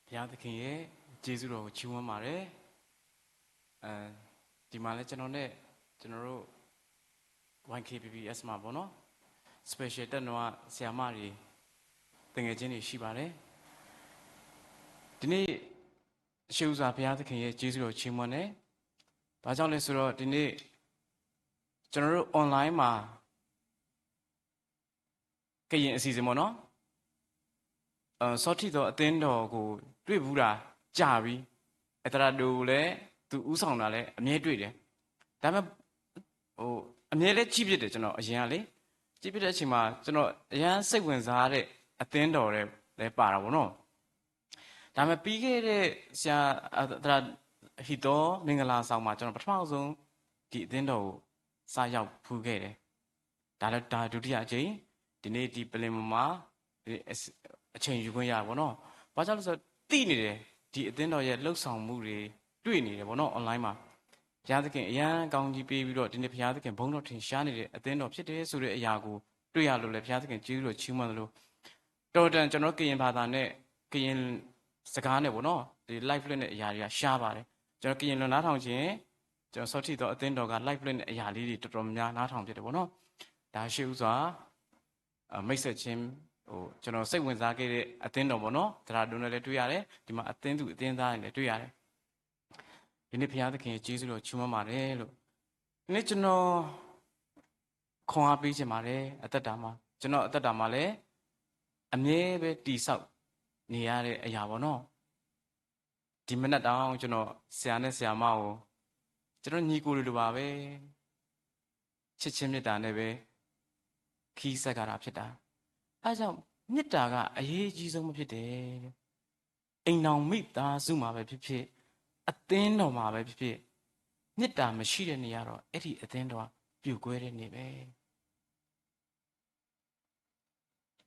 ဘုရားသခင်ရဲ့ ကျေးဇူးတော်ကို ချီးမွမ်းပါတယ်။ အဲ၊ ဒီမှာလည်း ကျွန်တော်နဲ့ ကျွန်တော်တို့ ဝိုင်း ခ့ၣ်ပီပီဢ့ၣ် မှာပေါ့နော်၊ special တက်နွားဆရာမတွေ သူငယ်ချင်းတွေ ရှိပါတယ်။ ဒီနေ့ ရှေးဦးစွာ ဘုရားသခင်ရဲ့ ကျေးဇူးတော် ချီးမွမ်းတယ်။ ဘာကြောင့်လဲဆိုတော့ ဒီနေ့ ကျွန်တော်တို့ online မှာ ကရင်အစီအစဉ်ပေါ့နော်။ အဲ၊ စောထီးသောအသင်းတော်ကို တွေ့ဖူးတာကြာပြီ။ အဲ၊ သရၣ်ဒိုကိုလည်း သူဦးဆောင်တာလည်း အမြဲတွေ့တယ်။ ဒါပေမဲ့ ဟို၊ အမြဲလည်း ကြည့်ဖြစ်တယ် ကျွန်တော် အရင်ကလေ။ ကြည့်ဖြစ်တဲ့အချိန်မှာ ကျွန်တော် အရမ်းစိတ်ဝင်စားတဲ့ အသင်းတော်တွေလည်း ပါတာပေါ့နော်။ ဒါပေမဲ့ ပြီးခဲ့တဲ့ ဆရာ၊ အဲ၊ သရၣ်ဟီသော မင်္ဂလာဆောင်မှာ ကျွန်တော် ပထမဆုံး ဒီအသင်းတော်ကို စရောက်ဖူးခဲ့တယ်။ ဒါလည်း ဒါဒုတိယအကြိမ်၊ ဒီနေ့ ဒီပလင်ပေါ်မှာ ဒီအစ-, အချိန်ယူခွင့်ရတာပေါ့နော်။ ဘာကြောင့်လဲဆိုတော့ သိနေတယ်၊ ဒီအသင်းတော်ရဲ့ လုပ်ဆောင်မှုတွေ တွေ့နေတယ်ပေါ့နော်၊ online မှာ။ ဘုရားသခင် အရမ်းကောင်းကြီးပေးပြီးတော့ ဒီနေ့ ဘုရားသခင် ဘုန်းတော်ထင်ရှားနေတဲ့ အသင်းတော်ဖြစ်တယ်ဆိုတဲ့ အရာကို တွေ့ရလို့လည်း ဘုရားသခင် ကျေးဇူးတော်ချီးမွမ်းသလို တော်တန် ကျွန်တော်တို့ ကရင်ဘာသာနဲ့ ကရင်စကားနဲ့ပေါ့နော်၊ ဒီ live လွှင့်တဲ့ အရာတွေက ရှားပါတယ်။ ကျွန်တော် ကရင်လို နားထောင်ချင် ကျွန်တော် စောထီးသောအသင်းတော်က live လွှင့်တဲ့ အရာလေးတွေ တော်တော်များများ နားထောင်ဖြစ်တယ်ပေါ့နော်။ ဒါ ရှေးဦးစွာ အဲ၊ မိတ်ဆက်ခြင်း၊ ဟို၊ ကျွန်တော် စိတ်ဝင်စားခဲ့တဲ့ အသင်းတော်ပေါ့နော်။ သရၣ်ဒိုနဲ့လည်း တွေ့ရတယ်။ ဒီမှာ အသင်းသူ အသင်းသားတွေလည်း တွေ့ရတယ်။ ဒီနေ့ ဘုရားသခင်ရဲ့ ကျေးဇူးတော် ချီးမွမ်းပါတယ်လို့။ ဒီနေ့ ကျွန်တော် ခွန်အားပေးချင်ပါတယ်။ အသက်တာမှာ၊ ကျွန်တော် အသက်တာမှာလည်း အမြဲပဲ တည်ဆောက်နေရတဲ့ အရာပေါ့နော်။ ဒီမနက်တောင် ကျွန်တော် ဆရာနဲ့ဆရာမကို ကျွန်တော် ညီကိုလိုလိုပါပဲ။ ချစ်ခြင်းမေတ္တာနဲ့ပဲ ခရီးဆက်ကြတာဖြစ်တာ။ အဲဒါကြောင့် မေတ္တာက အရေးကြီးဆုံးပဲဖြစ်တယ်။ အိမ်ထောင်မိသားစုမှာပဲဖြစ်ဖြစ်၊ အသင်းတော်မှာပဲဖြစ်ဖြစ်၊ မေတ္တာမရှိတဲ့နေရာတော့ အဲ့ဒီအသင်းတော်က ပြိုကွဲတဲ့နေ့ပဲ။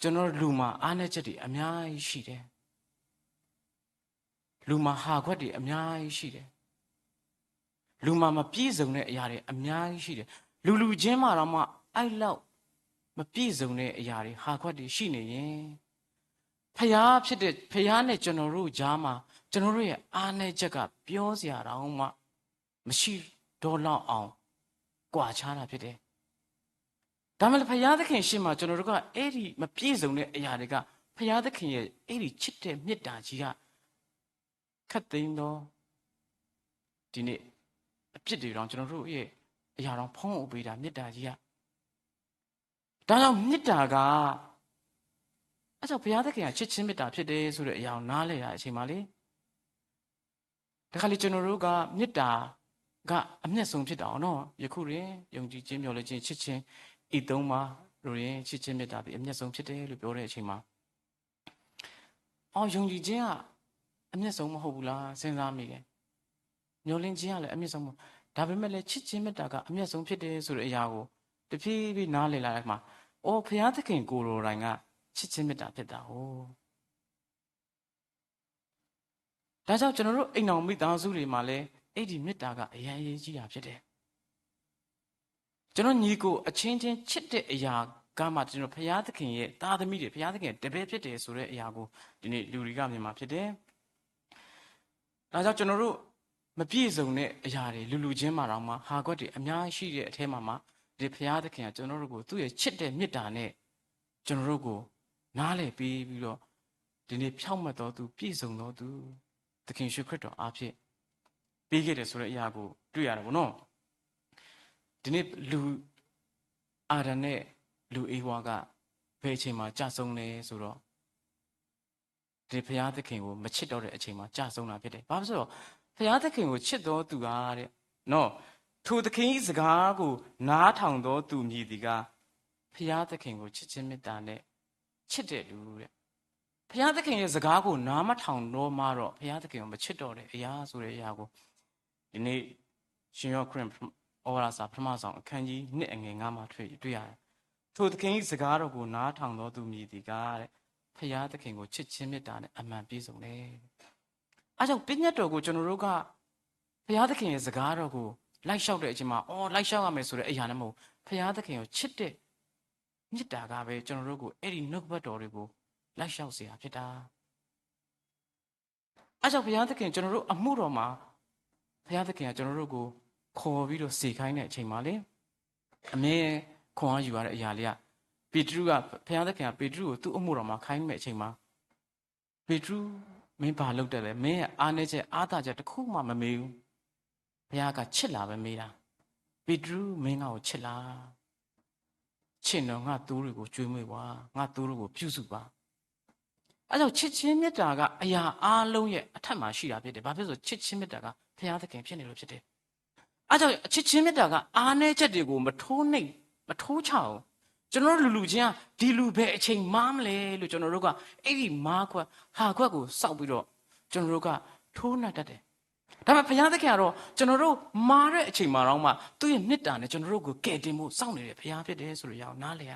ကျွန်တော်တို့ လူမှာ အားနည်းချက်တွေ အများကြီးရှိတယ်။ လူမှာ ဟာကွက်တွေ အများကြီးရှိတယ်။ လူမှာ မပြည့်စုံတဲ့ အရာတွေ အများကြီးရှိတယ်။ လူလူချင်းမှာတောင်မှ အဲ့လောက် မပြည့်စုံတဲ့ အရာတွေ ဟာကွက်တွေ ရှိနေရင်၊ ဘုရားဖြစ်တဲ့ ဘုရားနဲ့ ကျွန်တော်တို့ကြားမှာ ကျွန်တော်တို့ရဲ့ အားနည်းချက်က ပြောစရာတောင်မှ မရှိတော့လောက်အောင် ကွာခြားတာဖြစ်တယ်။ ဒါမှလည်း ဘုရားသခင်ရှေ့မှာ ကျွန်တော်တို့က အဲ့ဒီမပြည့်စုံတဲ့အရာတွေက ဘုရားသခင်ရဲ့ အဲ့ဒီချစ်တဲ့မေတ္တာကြီးက ခပ်သိမ်းသော ဒီနေ့ အပြစ်တွေတောင် ကျွန်တော်တို့ရဲ့အရာတောင် ဖုံးအုပ်ပေးတာ မေတ္တာကြီးက ဒါကြောင့် မေတ္တာက အါထီၣ် ဘုရားသခင်ဟာ ချစ်ခြင်းမေတ္တာဖြစ်တယ်ဆိုတဲ့အရာကို နားလည်တာအချိန်မှာလေ, တခါလေ ကျွန်တော်တို့က မေတ္တာက အမျက်ဆုံးဖြစ်တာပေါ့နော်. ယခုတွင် ယုံကြည်ခြင်း၊ မျှော်လင့်ခြင်း၊ ချစ်ခြင်း၊ ဤသုံးပါးတို့တွင် ချစ်ခြင်းမေတ္တာသည် အမျက်ဆုံးဖြစ်တယ်လို့ ပြောတဲ့အချိန်မှာ အော် ယုံကြည်ခြင်းက အမျက်ဆုံးမဟုတ်ဘူးလား စဉ်းစားမိတယ်. မျှော်လင့်ခြင်းကလည်း အမျက်ဆုံးမဟုတ်၊ ဒါပေမဲ့လည်း ချစ်ခြင်းမေတ္တာက အမျက်ဆုံးဖြစ်တယ်ဆိုတဲ့အရာကို တဖြည်းဖြည်းနားလည်လာတဲ့အခါမှာ အော် ဘုရားသခင်ကိုယ်တော်တိုင်က ချစ်ခြင်းမေတ္တာဖြစ်တာကို ဒါကြောင့် ကျွန်တော်တို့ အိမ်ထောင်မိသားစုတွေမှာလည်း အဲ့ဒီမေတ္တာက အရမ်းအရေးကြီးတာဖြစ်တယ်. ကျွန်တော်ညီကိုအချင်းချင်းချစ်တဲ့အရာကမှ ကျွန်တော်ဘုရားသခင်ရဲ့သားသမီးတွေ၊ ဘုရားသခင်ရဲ့တပည့်ဖြစ်တယ်ဆိုတဲ့အရာကို ဒီနေ့လူတွေကမြင်မှာဖြစ်တယ်. ဒါကြောင့် ကျွန်တော်တို့ မပြည့်စုံတဲ့အရာတွေ၊ လူလူချင်းမှာတောင်မှ ဟာကွက်တွေအများကြီးရှိတဲ့အထဲမှာမှ ဒီဘုရားသခင်က ကျွန်တော်တို့ကို သူ့ရဲ့ချစ်တဲ့မေတ္တာနဲ့ ကျွန်တော်တို့ကို နားလည်ပေးပြီးတော့ ဒီနေ့ ဖြောင့်မတ်သောသူ၊ ပြည့်စုံသောသူ သခင်ယေရှုခရစ်တော်အားဖြင့် ပေးခဲ့တယ်ဆိုတဲ့အရာကို တွေ့ရတယ်ပေါ့နော်. ဒီနေ့ လူ အာဒံနဲ့ လူဧဝါက ဘယ်အချိန်မှာ ကျဆုံးလဲဆိုတော့ ဒီဘုရားသခင်ကို မချစ်တော့တဲ့အချိန်မှာ ကျဆုံးတာဖြစ်တယ်. ဘာဖြစ်လို့လဲဆိုတော့ ဘုရားသခင်ကို ချစ်သောသူကတဲ့ နော်, ထိုသခင်၏စကားကို နားထောင်သောသူမည်သည်ကား ဘုရားသခင်ကို ချစ်ခြင်းမေတ္တာနဲ့ ချစ်တဲ့လူတဲ့. ဘုရားသခင်ရဲ့စကားကို နားမထောင်တော့မှတော့ ဘုရားသခင်ကို မချစ်တော့တဲ့အရာဆိုတဲ့အရာကို ဒီနေ့ ရှင်ယောဟန်ခရစ်ဩဝါဒစာ ပထမဆောင် အခန်းကြီးနှစ် အငယ်ငါးမှာ တွေ့ရတယ်. ထိုသခင်၏စကားတော်ကို နားထောင်သောသူမည်သည်ကားတဲ့ ဘုရားသခင်ကို ချစ်ခြင်းမေတ္တာနဲ့ အမှန်ပြည့်စုံတယ်. အဲကြောင့် ပညတ်တော်ကို ကျွန်တော်တို့က ဘုရားသခင်ရဲ့စကားတော်ကို လိုက်လျှောက်တဲ့အချိန်မှာ အော် လိုက်လျှောက်ရမယ်ဆိုတဲ့အရာနဲ့မဟုတ်ဘူး. ဘုရားသခင်ကိုချစ်တဲ့မေတ္တာကပဲ ကျွန်တော်တို့ကို အဲ့ဒီနှုတ်ကပတ်တော်တွေကို လိုက်လျှောက်စေတာဖြစ်တာ. အဲကြောင့် ဘုရားသခင် ကျွန်တော်တို့အမှုတော်မှာ ဘုရားသခင်က ကျွန်တော်တို့ကို ခေါ်ပြီးတော့ စေခိုင်းတဲ့အချိန်မှာလေ အမြဲခွန်အားယူရတဲ့အရာလေးက ပေတရုက ဘုရားသခင်က ပေတရုကို သူ့အမှုတော်မှာ ခိုင်းတဲ့အချိန်မှာ ပေတရု မင်းဘာလုပ်တတ်လဲ? မင်းရဲ့အားနည်းချက် အားသာချက် တစ်ခုမှမမေးဘူး. ဘုရားက ချစ်လားပဲမေးတာ. ပေတရု မင်းငါ့ကိုချစ်လား? ချစ်ရင်တော့ ငါ့သိုးတွေကို ကျွေးမွေးပါ. ငါ့သိုးတွေကို ပြုစုပါ. အဲကြောင့် ချစ်ခြင်းမေတ္တာက အရာအားလုံးရဲ့အထက်မှာ ရှိတာဖြစ်တယ်. ဘာဖြစ်လို့လဲဆိုတော့ ချစ်ခြင်းမေတ္တာက ဘုရားသခင်ဖြစ်နေလို့ဖြစ်တယ်. အဲကြောင့် ချစ်ခြင်းမေတ္တာက အားနည်းချက်တွေကို မထိုးနှိမ်၊ မထိုးချဘူး. ကျွန်တော်တို့လူလူချင်းက ဒီလူဘယ်အချိန်မှားမလဲလို့ ကျွန်တော်တို့က အဲ့ဒီမှားခွက် ဟာခွက်ကို စောင့်ပြီးတော့ ကျွန်တော်တို့က ထိုးနှက်တတ်တယ်. ဒါပေမဲ့ ဘုရားသခင်ကတော့ ကျွန်တော်တို့မှားတဲ့အချိန်မှာတောင်မှ သူ့ရဲ့မေတ္တာနဲ့ ကျွန်တော်တို့ကို ကယ်တင်ဖို့ စောင့်နေတဲ့ ဘုရားဖြစ်တယ်ဆိုတဲ့အရာကို နားလည်ရ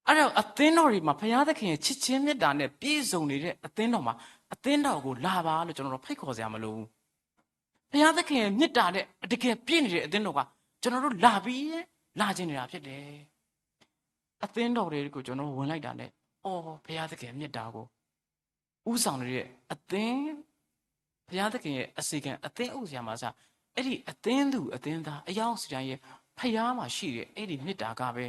အဲ့တော့ အသင်းတော်တွေမှာ ဘုရားသခင်ရဲ့ချစ်ခြင်းမေတ္တာနဲ့ ပြည့်စုံနေတဲ့ အသင်းတော်မှာ အသင်းတော်ကို လာပါလို့ ကျွန်တော်တို့ ဖိတ်ခေါ်စရာမလိုဘူး. ဘုရားသခင်ရဲ့မေတ္တာနဲ့ တကယ်ပြည့်နေတဲ့ အသင်းတော်က ကျွန်တော်တို့ လာပြီး လာချင်နေတာဖြစ်တယ်. အသင်းတော်တွေကို ကျွန်တော်တို့ ဝင်လိုက်တာနဲ့ အော် ဘုရားသခင်ရဲ့မေတ္တာကို ဦးဆောင်နေတဲ့အသင်း ဘုရားသခင်ရဲ့အစီအကံ အသင်းဥစရာမှာစ အဲ့ဒီအသင်းသူအသင်းသား အယောက်စီတိုင်းရဲ့ ဘုရားမှာရှိတဲ့ အဲ့ဒီမေတ္တာကပဲ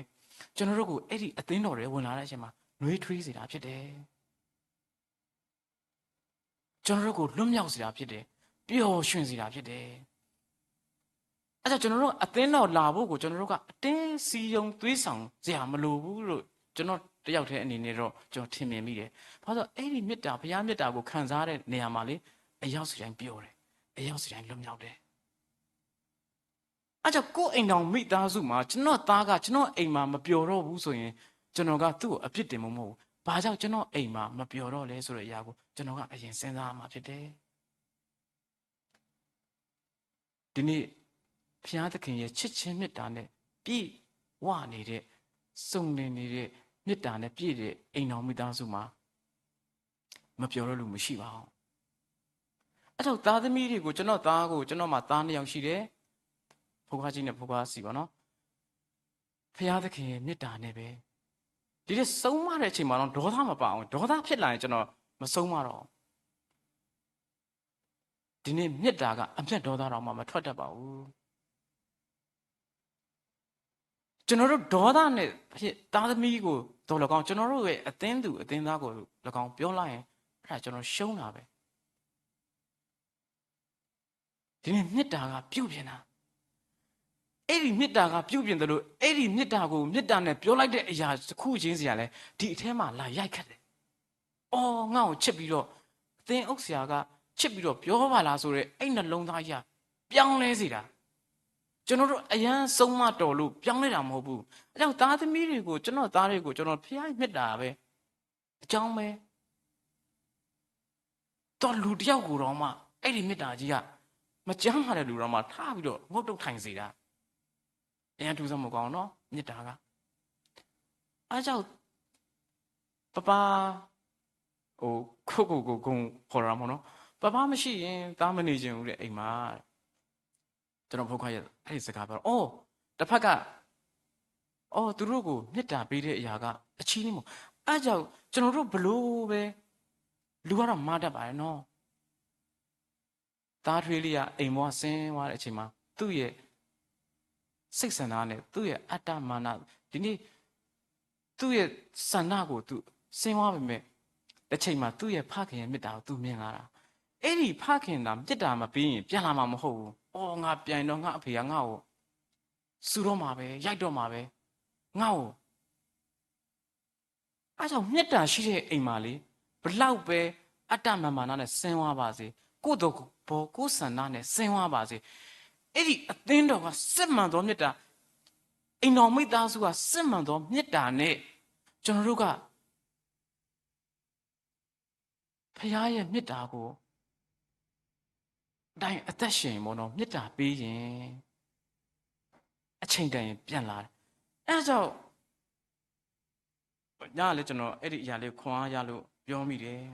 ကျွန်တော်တို့ကို အဲ့ဒီအသင်းတော်တွေ ဝင်လာတဲ့အချိန်မှာ နွေးထွေးစေတာဖြစ်တယ်. ကျွန်တော်တို့ကို လွတ်မြောက်စေတာဖြစ်တယ်. ပျော်ရွှင်စေတာဖြစ်တယ်. အဲဒါကြောင့် ကျွန်တော်တို့ အသင်းတော်လာဖို့ကို ကျွန်တော်တို့က အတင်းစည်းရုံးသွေးဆောင်စရာမလိုဘူးလို့ ကျွန်တော်တစ်ယောက်တည်းအနေနဲ့တော့ ကျွန်တော်ထင်မြင်မိတယ်. ဘာလို့လဲဆိုတော့ အဲ့ဒီမေတ္တာ ဘုရားမေတ္တာကို ခံစားတဲ့နေရာမှာလေ အယောက်စီတိုင်းပျော်တယ်. အယောက်စီတိုင်းလွတ်မြောက်တယ်. အဲဒါကြောင့် ကိုယ့်အိမ်ထောင်မိသားစုမှာ ကျွန်တော့်သားက ကျွန်တော့်အိမ်မှာ မပျော်တော့ဘူးဆိုရင် ကျွန်တော်က သူ့ကိုအပြစ်တင်ဖို့မဟုတ်ဘူး. ဘာကြောင့် ကျွန်တော့်အိမ်မှာ မပျော်တော့လဲဆိုတဲ့အရာကို ကျွန်တော်က အရင်စဉ်းစားရမှာဖြစ်တယ်. ဒီနေ့ ဘုရားသခင်ရဲ့ ချစ်ခြင်းမေတ္တာနဲ့ ပြည့်ဝနေတဲ့ စုံလင်နေတဲ့ မေတ္တာနဲ့ပြည့်တဲ့ အိမ်ထောင်မိသားစုမှာ မပျော်တော့လို့မရှိပါဘူး. အဲတော့ သားသမီးတွေကို ကျွန်တော့်သားကို ကျွန်တော့်မှာသားနှစ်ယောက်ရှိတယ်. ဖိခွါကြီးနဲ့ ဖိခွါစံပေါ့နော်. ဘုရားသခင်ရဲ့မေတ္တာနဲ့ပဲ ဒီနေ့ဆုံးမတဲ့အချိန်မှာတော့ ဒေါသမပါအောင်, ဒေါသဖြစ်လာရင် ကျွန်တော်မဆုံးမတော့ဘူး. ဒီနေ့မေတ္တာက အမျက်ဒေါသတောင်မှ မထွက်တတ်ပါဘူး. ကျွန်တော်တို့ဒေါသနဲ့ သားသမီးကိုသော်လည်းကောင်း, ကျွန်တော်တို့ရဲ့အသင်းသူအသင်းသားကိုလည်းကောင်း ပြောလိုက်ရင် အဲ့ဒါကျွန်တော်ရှုံးတာပဲ. ဒီနေ့မေတ္တာက ပြုပြင်တာ. အဲ့ဒီမေတ္တာက ပြုပြင်သလို အဲ့ဒီမေတ္တာကို မေတ္တာနဲ့ ပြောလိုက်တဲ့အရာတစ်ခုချင်းစီကလည်း ဒီအထဲမှာ လာရိုက်ခတ်တယ်. အော် ငါ့ကိုချစ်ပြီးတော့ သင်းအုပ်ဆရာက ချစ်ပြီးတော့ ပြောပါလားဆိုတဲ့ အဲ့နှလုံးသားကြီးက ပြောင်းလဲစေတာ. ကျွန်တော်တို့ အရမ်းဆုံးမတော်လို့ ပြောင်းလဲတာမဟုတ်ဘူး. အဲကြောင့် သားသမီးတွေကို ကျွန်တော်သားတွေကို ကျွန်တော် ဘုရားရဲ့မေတ္တာပဲ အကြောင်းပဲ တော့ လူတစ်ယောက်ကိုတောင်မှ အဲ့ဒီမေတ္တာကြီးက မကျန်းမာတဲ့လူတောင်မှ ထပ်ပြီးတော့ ငုတ်တုတ်ထိုင်စေတာ အရမ်းထူးဆန်းဖို့ကောင်းနော် မေတ္တာက. အဲကြောင့် ပပါ ဟို ကိုယ့်ကိုယ်ကို ဂုဏ်ခေါ်တာပေါ့နော်. ပပါမရှိရင် သားမနေချင်ဘူးတဲ့ အိမ်မှာ. ကျွန်တော် ဖိခွါရဲ့ အဲ့ဒီစကားပြောတော့ အော် တစ်ဖက်က အော် သူတို့ကို မေတ္တာပေးတဲ့အရာက အချီးနှီးမး. အဲကြောင့် ကျွန်တော်တို့ ဘယ်လိုပဲ လူကတော့ မှားတတ်ပါတယ်နော်. သားထွေးလေးက အိမ်ဘဝဆင်းသွားတဲ့အချိန်မှာ သူ့ရဲ့ စိတ်ဆန္ဒနဲ့ သူ့ရဲ့ အတ္တမာန ဒီနေ့ သူ့ရဲ့ဆန္ဒကို သူ ဆင်းသွားပေမဲ့ တစ်ချိန်မှာ သူ့ရဲ့ဖခင်ရဲ့မေတ္တာကို သူမြင်လာတာ. အဲ့ဒီဖခင်သာ မေတ္တာမပေးရင် ပြန်လာမှာမဟုတ်ဘူး. အော် ငါပြန်ရင်တော့ ငါ့အဖေက ငါ့ကို စူတော့မှာပဲ ရိုက်တော့မှာပဲ ငါ့ကို. အဲကြောင့် မေတ္တာရှိတဲ့အိမ်မှာလေ ဘယ်လောက်ပဲ အတ္တမာနနဲ့ ဆင်းသွားပါစေ, ကိုယ့်သဘော ကိုယ့်ဆန္ဒနဲ့ ဆင်းသွားပါစေ, အဲ့ဒီအသင်းတော်က စစ်မှန်သောမေတ္တာ, အိမ်ထောင်မိသားစုက စစ်မှန်သောမေတ္တာနဲ့ ကျွန်တော်တို့က ဘုရားရဲ့မေတ္တာကို အတိုင်းအသက်ရှင်ပေါ့နော်, မေတ္တာပေးရင် အချိန်တန်ရင်ပြန်လာတယ်. အဲဒါကြောင့် ညကလည်း ကျွန်တော် အဲ့ဒီအရာလေး ခွန်အားရလို့ ပြောမိတယ်.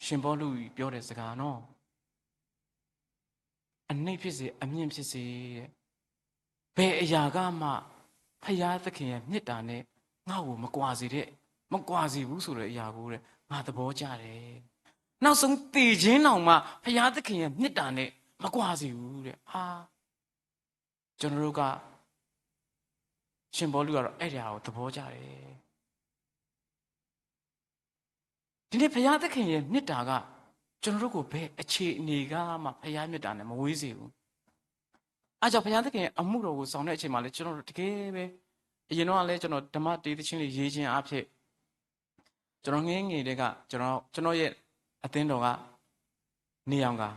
ရှင်ပေါလုပြောတဲ့စကားနော်, အနိမ့်ဖြစ်စေ အမြင့်ဖြစ်စေတဲ့, ဘယ်အရာကမှ ဘုရားသခင်ရဲ့မေတ္တာနဲ့ ငါ့ကိုမကွာစေတဲ့, မကွာစေဘူးဆိုတဲ့အရာကိုတဲ့ ငါသဘောကျတယ်. နောက်ဆုံးသေခြင်းတောင်မှ ဘုရားသခင်ရဲ့မေတ္တာနဲ့ မကွာစေဘူးတဲ့. အာ, ကျွန်တော်တို့က ရှင်ပေါလုကတော့ အဲ့ဒီဟာကို သဘောကျတယ်. ဒီနေ့ ဘုရားသခင်ရဲ့မေတ္တာက ကျွန်တော်တို့ကို ဘယ်အခြေအနေကမှ ဘုရားမေတ္တာနဲ့ မဝေးစေဘူး. အဲကြောင့် ဘုရားသခင်အမှုတော်ကို ဆောင်တဲ့အချိန်မှာလည်း ကျွန်တော်တို့ တကယ်ပဲ, အရင်တော့ကလည်း ကျွန်တော် ဓမ္မတေးသီချင်းတွေ ရေးခြင်းအားဖြင့် ကျွန်တော် ငယ်ငယ်တည်းက ကျွန်တော်, ကျွန်တော့်ရဲ့အသင်းတော်က နေရောင်ဂါ,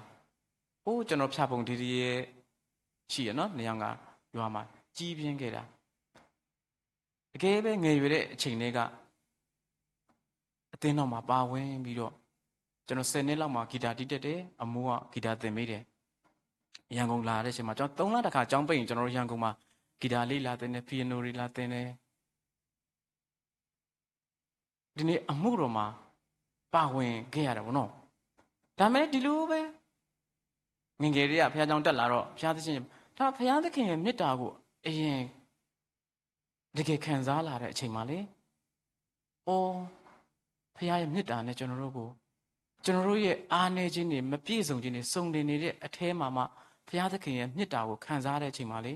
အိုး, ကျွန်တော် ဖြတ်ပုံဒီတရေ ရှိရနော်, နေရောင်ဂါ ရွာမှာ ကြီးပြင်းခဲ့တာ. တကယ်ပဲ ငယ်ရွယ်တဲ့အချိန်ထဲက အသင်းတော်မှာ ပါဝင်ပြီးတော့ ကျွန်တော် ဆယ်နှစ်လောက်မှာ ဂီတတီးတတ်တယ်, အမိုးက ဂီတသင်ပေးတယ်. ရန်ကုန်လာတဲ့အချိန်မှာ ကျွန်တော် သုံးလတစ်ခါ ကျောင်းပိတ်ရင် ကျွန်တော်တို့ ရန်ကုန်မှာ ဂီတလေး လာသင်တယ်, ပီယိုနိတွေ လာသင်တယ်. ဒီနေ့ အမှုတော်မှာ ပါဝင်ခဲ့ရတယ်ပေါ့နော်. ဒါပေမဲ့ ဒီလိုပဲ ငယ်ငယ်လေးက ဘုရားကျောင်းတက်လာတော့ ဘုရားသခင်, ဒါ ဘုရားသခင်ရဲ့မေတ္တာကို အရင် တကယ်ခံစားလာတဲ့အချိန်မှာလေ, အိုး, ဘုရားရဲ့မေတ္တာနဲ့ ကျွန်တော်တို့ကို, ကျွန်တော်တို့ရဲ့အားနည်းခြင်းတွေ, မပြည့်စုံခြင်းတွေ, စုံလင်နေတဲ့အထဲမှာမှ ဘုရားသခင်ရဲ့မေတ္တာကို ခံစားရတဲ့အချိန်မှာလေ,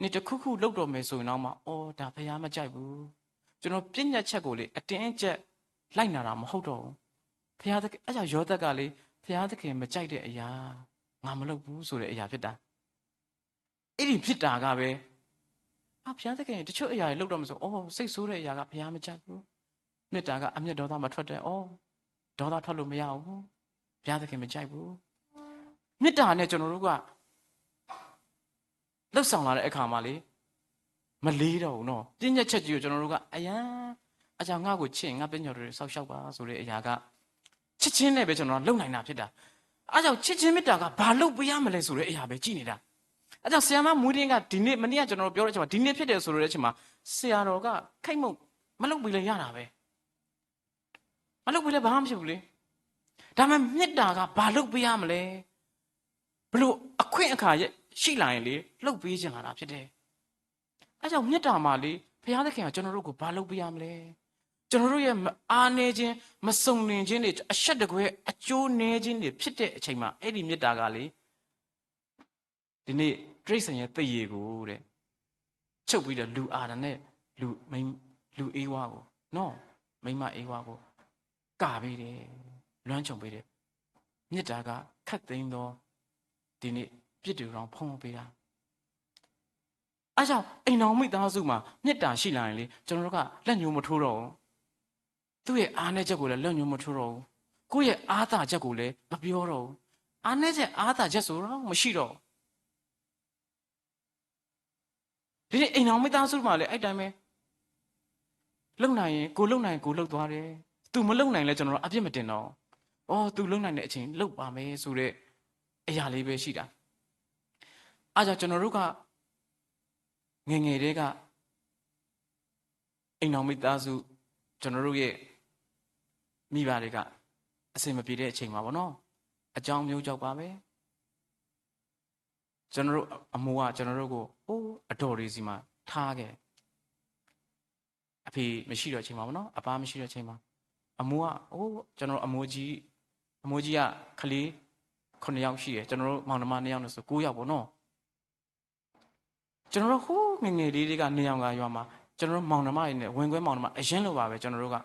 နင်တစ်ခုခုလုပ်တော့မယ်ဆိုရင်တောင်မှ, အိုး, ဒါဘုရားမကြိုက်ဘူး. ကျွန်တော် ပညတ်ချက်ကိုလေ အတင်းအကျပ် လိုက်နာတာမဟုတ်တော့ဘူး. ဘုရားသခင်, အဲကြောင့် ယောသပ်ကလေ, ဘုရားသခင်မကြိုက်တဲ့အရာ ငါမလုပ်ဘူးဆိုတဲ့အရာဖြစ်တာ. အဲ့ဒီမေတ္တာကပဲ, အာ, ဘုရားသခင် တချို့အရာတွေလုပ်တော့မယ်ဆို, အိုး, စိတ်ဆိုးတဲ့အရာက ဘုရားမကြိုက်ဘူး. မေတ္တာက အမျက်ဒေါသမထွက်တဲ့, အိုး, ဒေါသထွက်လို့မရဘူး. ဘုရားသခင်မကြိုက်ဘူး. မေတ္တာနဲ့ ကျွန်တော်တို့က လုပ်ဆောင်လာတဲ့အခါမှာလေ, မလေးတော့ဘူးနော်. ပညတ်ချက်ကြီးကို ကျွန်တော်တို့က အရမ်း, အကြောင်း ငါ့ကိုချစ်ရင် ငါ့ပညတ်တွေစောင့်ရှောက်ပါဆိုတဲ့အရာက ချစ်ခြင်းနဲ့ပဲ ကျွန်တော်တို့ လုပ်နိုင်တာဖြစ်တာ. အဲကြောင့် ချစ်ခြင်းမေတ္တာက ဘာလုပ်ပေးရမလဲဆိုတဲ့အရာပဲ ကြည့်နေတာ. အဲကြောင့် ဆရာမမူရင်းက ဒီနေ့, မနေ့က ကျွန်တော်တို့ ပြောတဲ့အချိန်မှာ, ဒီနေ့ဖြစ်တယ်ဆိုတဲ့အချိန်မှာ, ဆရာတော်က ခိတ်မုန့် မလုပ်ပေးလဲရတာပဲ. မလုပ်ပေးလဲ ဘာမှမဖြစ်ဘူးလေ. ဒါပေမဲ့ မေတ္တာက ဘာလုပ်ပေးရမလဲ, ဘယ်လိုအခွင့်အခါရှိလာရင်လေ, လုပ်ပေးချင်လာတာဖြစ်တယ်. အဲကြောင့် မေတ္တာမှာလေ, ဘုရားသခင်က ကျွန်တော်တို့ကို ဘာလုပ်ပေးရမလဲ. ကျွန်တော်တို့ရဲ့ မ, အားနည်းခြင်း, မစုံလင်ခြင်းတွေ, အရှက်တကွဲ, အကျိုးနည်းခြင်းတွေ ဖြစ်တဲ့အချိန်မှာ, အဲ့ဒီမေတ္တာကလေ, ဒီနေ့ တိရစ္ဆာန်ရဲ့ သရေကိုတဲ့, ချုပ်ပြီးတော့ လူအာဒံနဲ့ လူ, မိန်း, လူဧဝကို, နော်, မိန်းမဧဝကို ကာပေးတယ်, လွမ်းခြုံပေးတယ်. မေတ္တာက ခပ်သိမ်းသော ဒီနေ့ ပြစ်ဒဏ်ကို ဖုံးပေးတာ. အဲဒါကြောင့် အိမ်ထောင်မိသားစုမှာ မေတ္တာရှိလာရင်လေ ကျွန်တော်တို့က လက်ညှိုးမထိုးတော့ဘူး. သူ့ရဲ့အားနည်းချက်ကိုလည်း လက်ညှိုးမထိုးတော့ဘူး. ကိုယ့်ရဲ့အားသာချက်ကိုလည်း မပြောတော့ဘူး. အားနည်းချက် အားသာချက်ဆိုတာ မရှိတော့ဘူး. ဒီနေ့ အိမ်ထောင်မိသားစုမှာလည်း အဲ့တိုင်းပဲ. လုပ်နိုင်ရင် ကိုယ်လုပ်နိုင်ရင် ကိုယ်လုပ်သွားတယ်. သူမလုပ်နိုင်လဲ ကျွန်တော်တို့ အပြစ်မတင်တော့ဘူး. အော် သူလုပ်နိုင်တဲ့အချိန် လုပ်ပါမယ်ဆိုတဲ့ အရာလေးပဲရှိတာ. အဲဒါကြောင့် ကျွန်တော်တို့က ငယ်ငယ်တည်းက အိမ်ထောင်မိသားစု ကျွန်တော်တို့ရဲ့ မိဘတွေက အဆင်မပြေတဲ့အချိန်မှာပေါ့နော်, အကြောင်းမျိုးကြောင့်ပါပဲ. ကျွန်တော်တို့အမိုးက ကျွန်တော်တို့ကို အိုး အတော်တွေဆီမှာ ထားခဲ့တယ်. အဖေမရှိတော့ချိန်မှာပေါ့နော်, အပါမရှိတော့ချိန်မှာ အမိုးက အိုး ကျွန်တော်တို့အမိုးကြီး, အမိုးကြီးက ကလေး ခုနှစ်ယောက်ရှိတယ်. ကျွန်တော်တို့မောင်နှမနှစ်ယောက်နဲ့ဆို ကိုးယောက်ပေါ့နော်. ကျွန်တော်တို့ ဟိုးငယ်ငယ်လေးတွေက နေရောင်ဂါရွာမှာ ကျွန်တော်တို့မောင်နှမတွေနဲ့ ဝင်းခွဲမောင်နှမ အရင်းလိုပါပဲ, ကျွန်တော်တို့က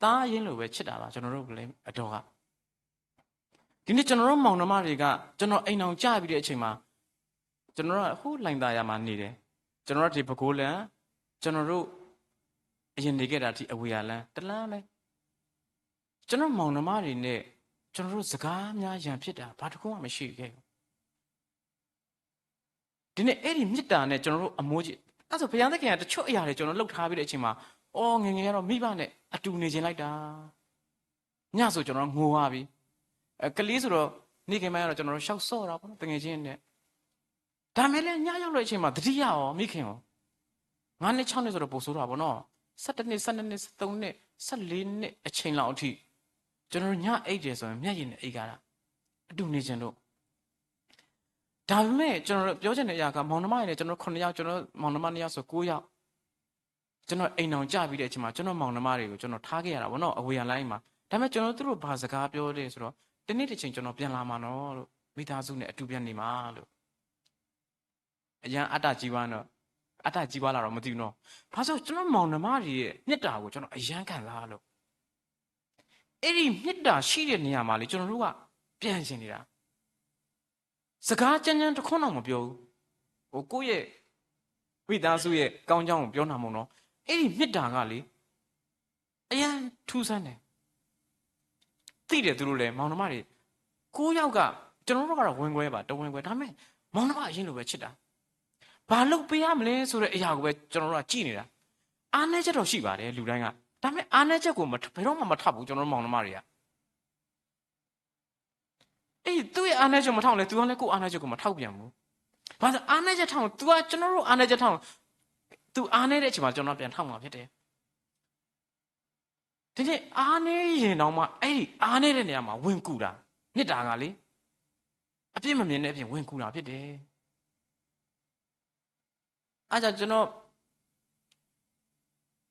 သားရင်းလိုပဲ ချစ်တာပါ, ကျွန်တော်တို့ကလည်း အတော်က. ဒီနေ့ ကျွန်တော်တို့မောင်နှမတွေက ကျွန်တော်အိမ်ထောင်ကျပြီးတဲ့အချိန်မှာ ကျွန်တော်တို့က ဟိုး လှိုင်သာယာမှာနေတယ်. ကျွန်တော်တို့ ဒီပဲခူးလမ်း, ကျွန်တော်တို့ အရင်နေခဲ့တာ ဒီအဝေးအလမ်း တစ်လမ်းပဲ. ကျွန်တော်မောင်နှမတွေနဲ့ ကျွန်တော်တို့ စကားများရန်ဖြစ်တာ ဘာတစ်ခုမှမရှိခဲ့ဘူး. ဒီနေ့ အဲ့ဒီမေတ္တာနဲ့ ကျွန်တော်တို့အမိုးကြီး, အဲ့ဆို ဘုရားသခင်က တချို့အရာတွေ ကျွန်တော်လုပ်ထားပြီးတဲ့အချိန်မှာ အော် ငယ်ငယ်ကတော့ မိဘနဲ့အတူနေချင်လိုက်တာ, ညဆို ကျွန်တော်ငိုသွားပြီ. အဲ ကလေးဆိုတော့ နေ့ခင်းပိုင်းကတော့ ကျွန်တော်တို့ ရှောက်စော့တာပေါ့နော်, သူငယ်ချင်းနဲ့. ဒါပေမဲ့လည်း ညရောက်တဲ့အချိန်မှာ သတိရအောင် မိခင်ကို, ငါးနှစ် ခြောက်နှစ်ဆိုတော့ ပိုဆိုးတာပေါ့နော်, ဆယ့်တစ်နှစ်, ဆယ့်နှစ်နှစ်, ဆယ့်သုံးနှစ်, ဆယ့်လေးနှစ် အချိန်လောက်အထိ ကျွန်တော်တို့ ညအိပ်တယ်ဆိုရင် မျက်ရည်နဲ့အိပ်ရတာ, အတူနေချင်လို့. ဒါပေမဲ့ ကျွန်တော်တို့ ပြောချင်တဲ့အရာက မောင်နှမတွေနဲ့ ကျွန်တော်တို့ ခုနှစ်ယောက်, ကျွန်တော်တို့ မောင်နှမနှစ်ယောက်ဆို ကိုးယောက်. ကျွန်တော်အိမ်ထောင်ကျပြီးတဲ့အချိန်မှာ ကျွန်တော့်မောင်နှမတွေကို ကျွန်တော်ထားခဲ့ရတာပေါ့နော်, အဝေးအလမ်းမှာ. ဒါပေမဲ့ ကျွန်တော်သူတို့ ဘာစကားပြောလဲဆိုတော့ တစ်နေ့တစ်ချိန် ကျွန်တော်ပြန်လာမှာနော်လို့, မိသားစုနဲ့အတူပြန်နေမှာလို့. အရမ်းအတ္တကြီးပါနော်, အတ္တကြီးပါလားတော့ မသိဘူးနော်. ဘာလို့လဲဆိုတော့ ကျွန်တော့်မောင်နှမတွေရဲ့ မေတ္တာကို ကျွန်တော်အရမ်းခံစားလို့. အဲ့ဒီမေတ္တာရှိတဲ့နေရာမှာလေ ကျွန်တော်တို့က ပြန်ချင်နေတာ. စကားကြမ်းကြမ်းတစ်ခွန်းတောင်မပြောဘူး. ဟို ကိုယ့်ရဲ့မိသားစုရဲ့ကောင်းကြောင်းကို ပြောတာမဟုတ်နော်. အဲ့ဒီမေတ္တာကလေ အရမ်းထူးဆန်းတယ်. သိတယ်သူတို့လည်း, မောင်နှမတွေ ကိုးယောက်က, ကျွန်တော်တို့ကတော့ ဝင်းခွဲပါ, တဝင်းခွဲ. ဒါပေမဲ့ မောင်နှမအရင်းလိုပဲချစ်တာ. ဘာလုပ်ပေးရမလဲဆိုတဲ့အရာကိုပဲ ကျွန်တော်တို့က ကြည့်နေတာ. အားနည်းချက်တော့ရှိပါတယ် လူတိုင်းက. ဒါပေမဲ့ အားနည်းချက်ကို မ, ဘယ်တော့မှမထောက်ဘူး ကျွန်တော်တို့မောင်နှမတွေက. အေး, သူ့ရဲ့အားနည်းချက်မထောက်လဲ သူကလည်း ကိုယ့်အားနည်းချက်ကို မထောက်ပြန်ဘူး. ဘာလို့လဲဆိုတော့ အားနည်းချက်ထောက်ရင် သူက ကျွန်တော်တို့အားနည်းချက်ထောက်ရင်, သူအားနည်းတဲ့အချိန်မှာ ကျွန်တော်ပြန်ထောက်မှာဖြစ်တယ်. ဒီနေ့ အားနည်းရင်တောင်မှ အဲ့ဒီအားနည်းတဲ့နေရာမှာ ဝင်ကူတာ, မေတ္တာကလေ, အပြစ်မမြင်တဲ့အပြင် ဝင်ကူတာဖြစ်တယ်. အဲဒါကြောင့် ကျွန်တော်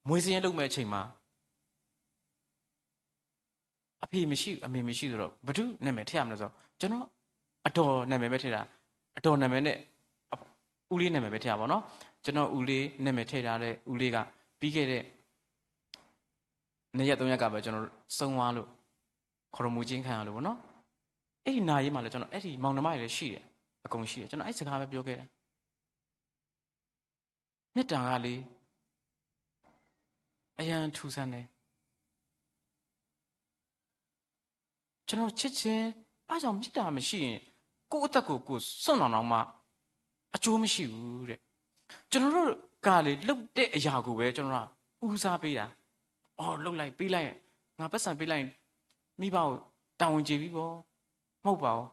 မွေးစာရင်းလုပ်မဲ့အချိန်မှာ အဖေမရှိ အမေမရှိဆိုတော့ ဘယ်သူနာမည်ထည့်ရမလဲဆိုတော့ ကျွန်တော် အဒေါ်နာမည်ပဲထည့်တာ, အဒေါ်နာမည်နဲ့ ဦးလေးနာမည်ပဲထည့်တာပေါ့နော်. ကျွန်တော့်ဦးလေးနာမည်ထည့်ထားတဲ့ ဦးလေးက ပြီးခဲ့တဲ့ နှစ်ရက်သုံးရက်ကပဲ ကျွန်တော် ဆုံးသွားလို့, ခေါ်တော်မူခြင်းခံရလို့ပေါ့နော်. အဲ့ဒီနာရေးမှာလည်း ကျွန်တော် အဲ့ဒီမောင်နှမတွေလည်းရှိတယ်, အကုန်ရှိတယ်. ကျွန်တော် အဲ့စကားပဲပြောခဲ့တာ. မေတ္တာကလေ, အရမ်းထူးဆန်းတယ်. ကျွန်တော်ချစ်ခြင်း, ဘာကြောင့်မေတ္တာမရှိရင် ကိုယ့်အသက်ကို ကိုယ်စွန့်တော်တောင်မှ အကျိုးမရှိဘူးတဲ့. ကျွန်တော်တို့ကလေ, လုပ်တဲ့အရာကိုပဲ ကျွန်တော်က ဦးစားပေးတာ. အော်, လုပ်လိုက်, ပေးလိုက်, ငါပိုက်ဆံပေးလိုက်ရင် မိဘကို တာဝန်ကျေပြီပေါ့. မဟုတ်ပါဘူး.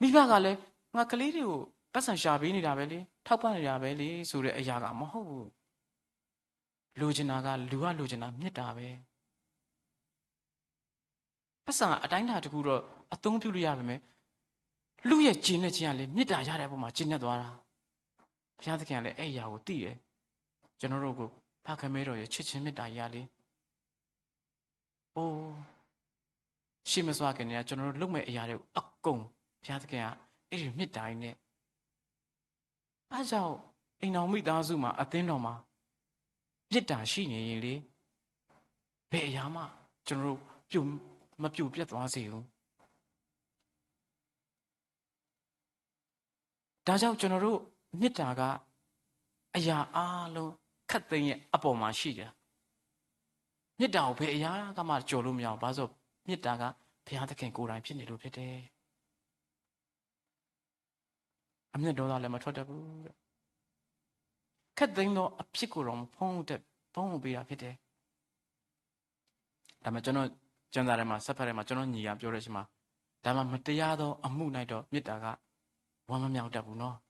မိဘကလည်း ငါကလေးတွေကို ပိုက်ဆံရှာပေးနေတာပဲလေ, ထောက်ပံ့နေတာပဲလေ ဆိုတဲ့အရာက မဟုတ်ဘူး. လိုချင်တာက, လူကလိုချင်တာ မေတ္တာပဲ. ပိုက်ဆံအတိုင်းအတာတစ်ခုတော့ အသုံးပြုလို့ရပေမဲ့, လူရဲ့ကျေနပ်ခြင်းကလေ, မေတ္တာရတဲ့အပေါ်မှာ ကျေနပ်သွားတာ. ဘုရားသခင်ကလည်း အဲ့အရာကိုသိတယ်. ကျွန်တော်တို့ကို ဖခင်မင်းတော်ရဲ့ချစ်ခြင်းမေတ္တာကြီးကလေ, အိုး, ရှေ့မသွားခင်တည်းက ကျွန်တော်တို့လုပ်မဲ့အရာတွေအကုန် ဘုရားသခင်က အဲ့ဒီမေတ္တာကြီးနဲ့ အဲဒါကြောင့် အိမ်ထောင်မိသားစုမှာ အသင်းတော်မှာ မေတ္တာရှိနေရင်လေ, ဘယ်အရာမှ ကျွန်တော်တို့ ပြို, မပြိုပျက်သွားစေဘူး. ဒါကြောင့် ကျွန်တော်တို့ မေတ္တာက အရာအားလုံး ခပ်သိမ်းရဲ့အပေါ်မှာရှိတယ်။ မေတ္တာကို ဘယ်အရာကမှ ကျော်လို့မရဘူး။ ဘာလို့လဲဆိုတော့ မေတ္တာက ဘုရားသခင်ကိုယ်တိုင်ဖြစ်နေလို့ဖြစ်တယ်။ အမျက်ဒေါသလည်း မထွက်တတ်ဘူးတဲ့။ ခပ်သိမ်းသောအပြစ်ကိုတောင် ဖုံးတတ်၊ ဖုံးပေးတာဖြစ်တယ်။ ဒါပေမဲ့ ကျွန်တော်ကျမ်းစာထဲမှာ ဆက်ဖတ်ထဲမှာ ကျွန်တော်ညီကပြောတဲ့အချိန်မှာ ဒါမှမတရားသောအမှု၌တော့ မေတ္တာက ဝမ်းမမြောက်တတ်ဘူးနော်။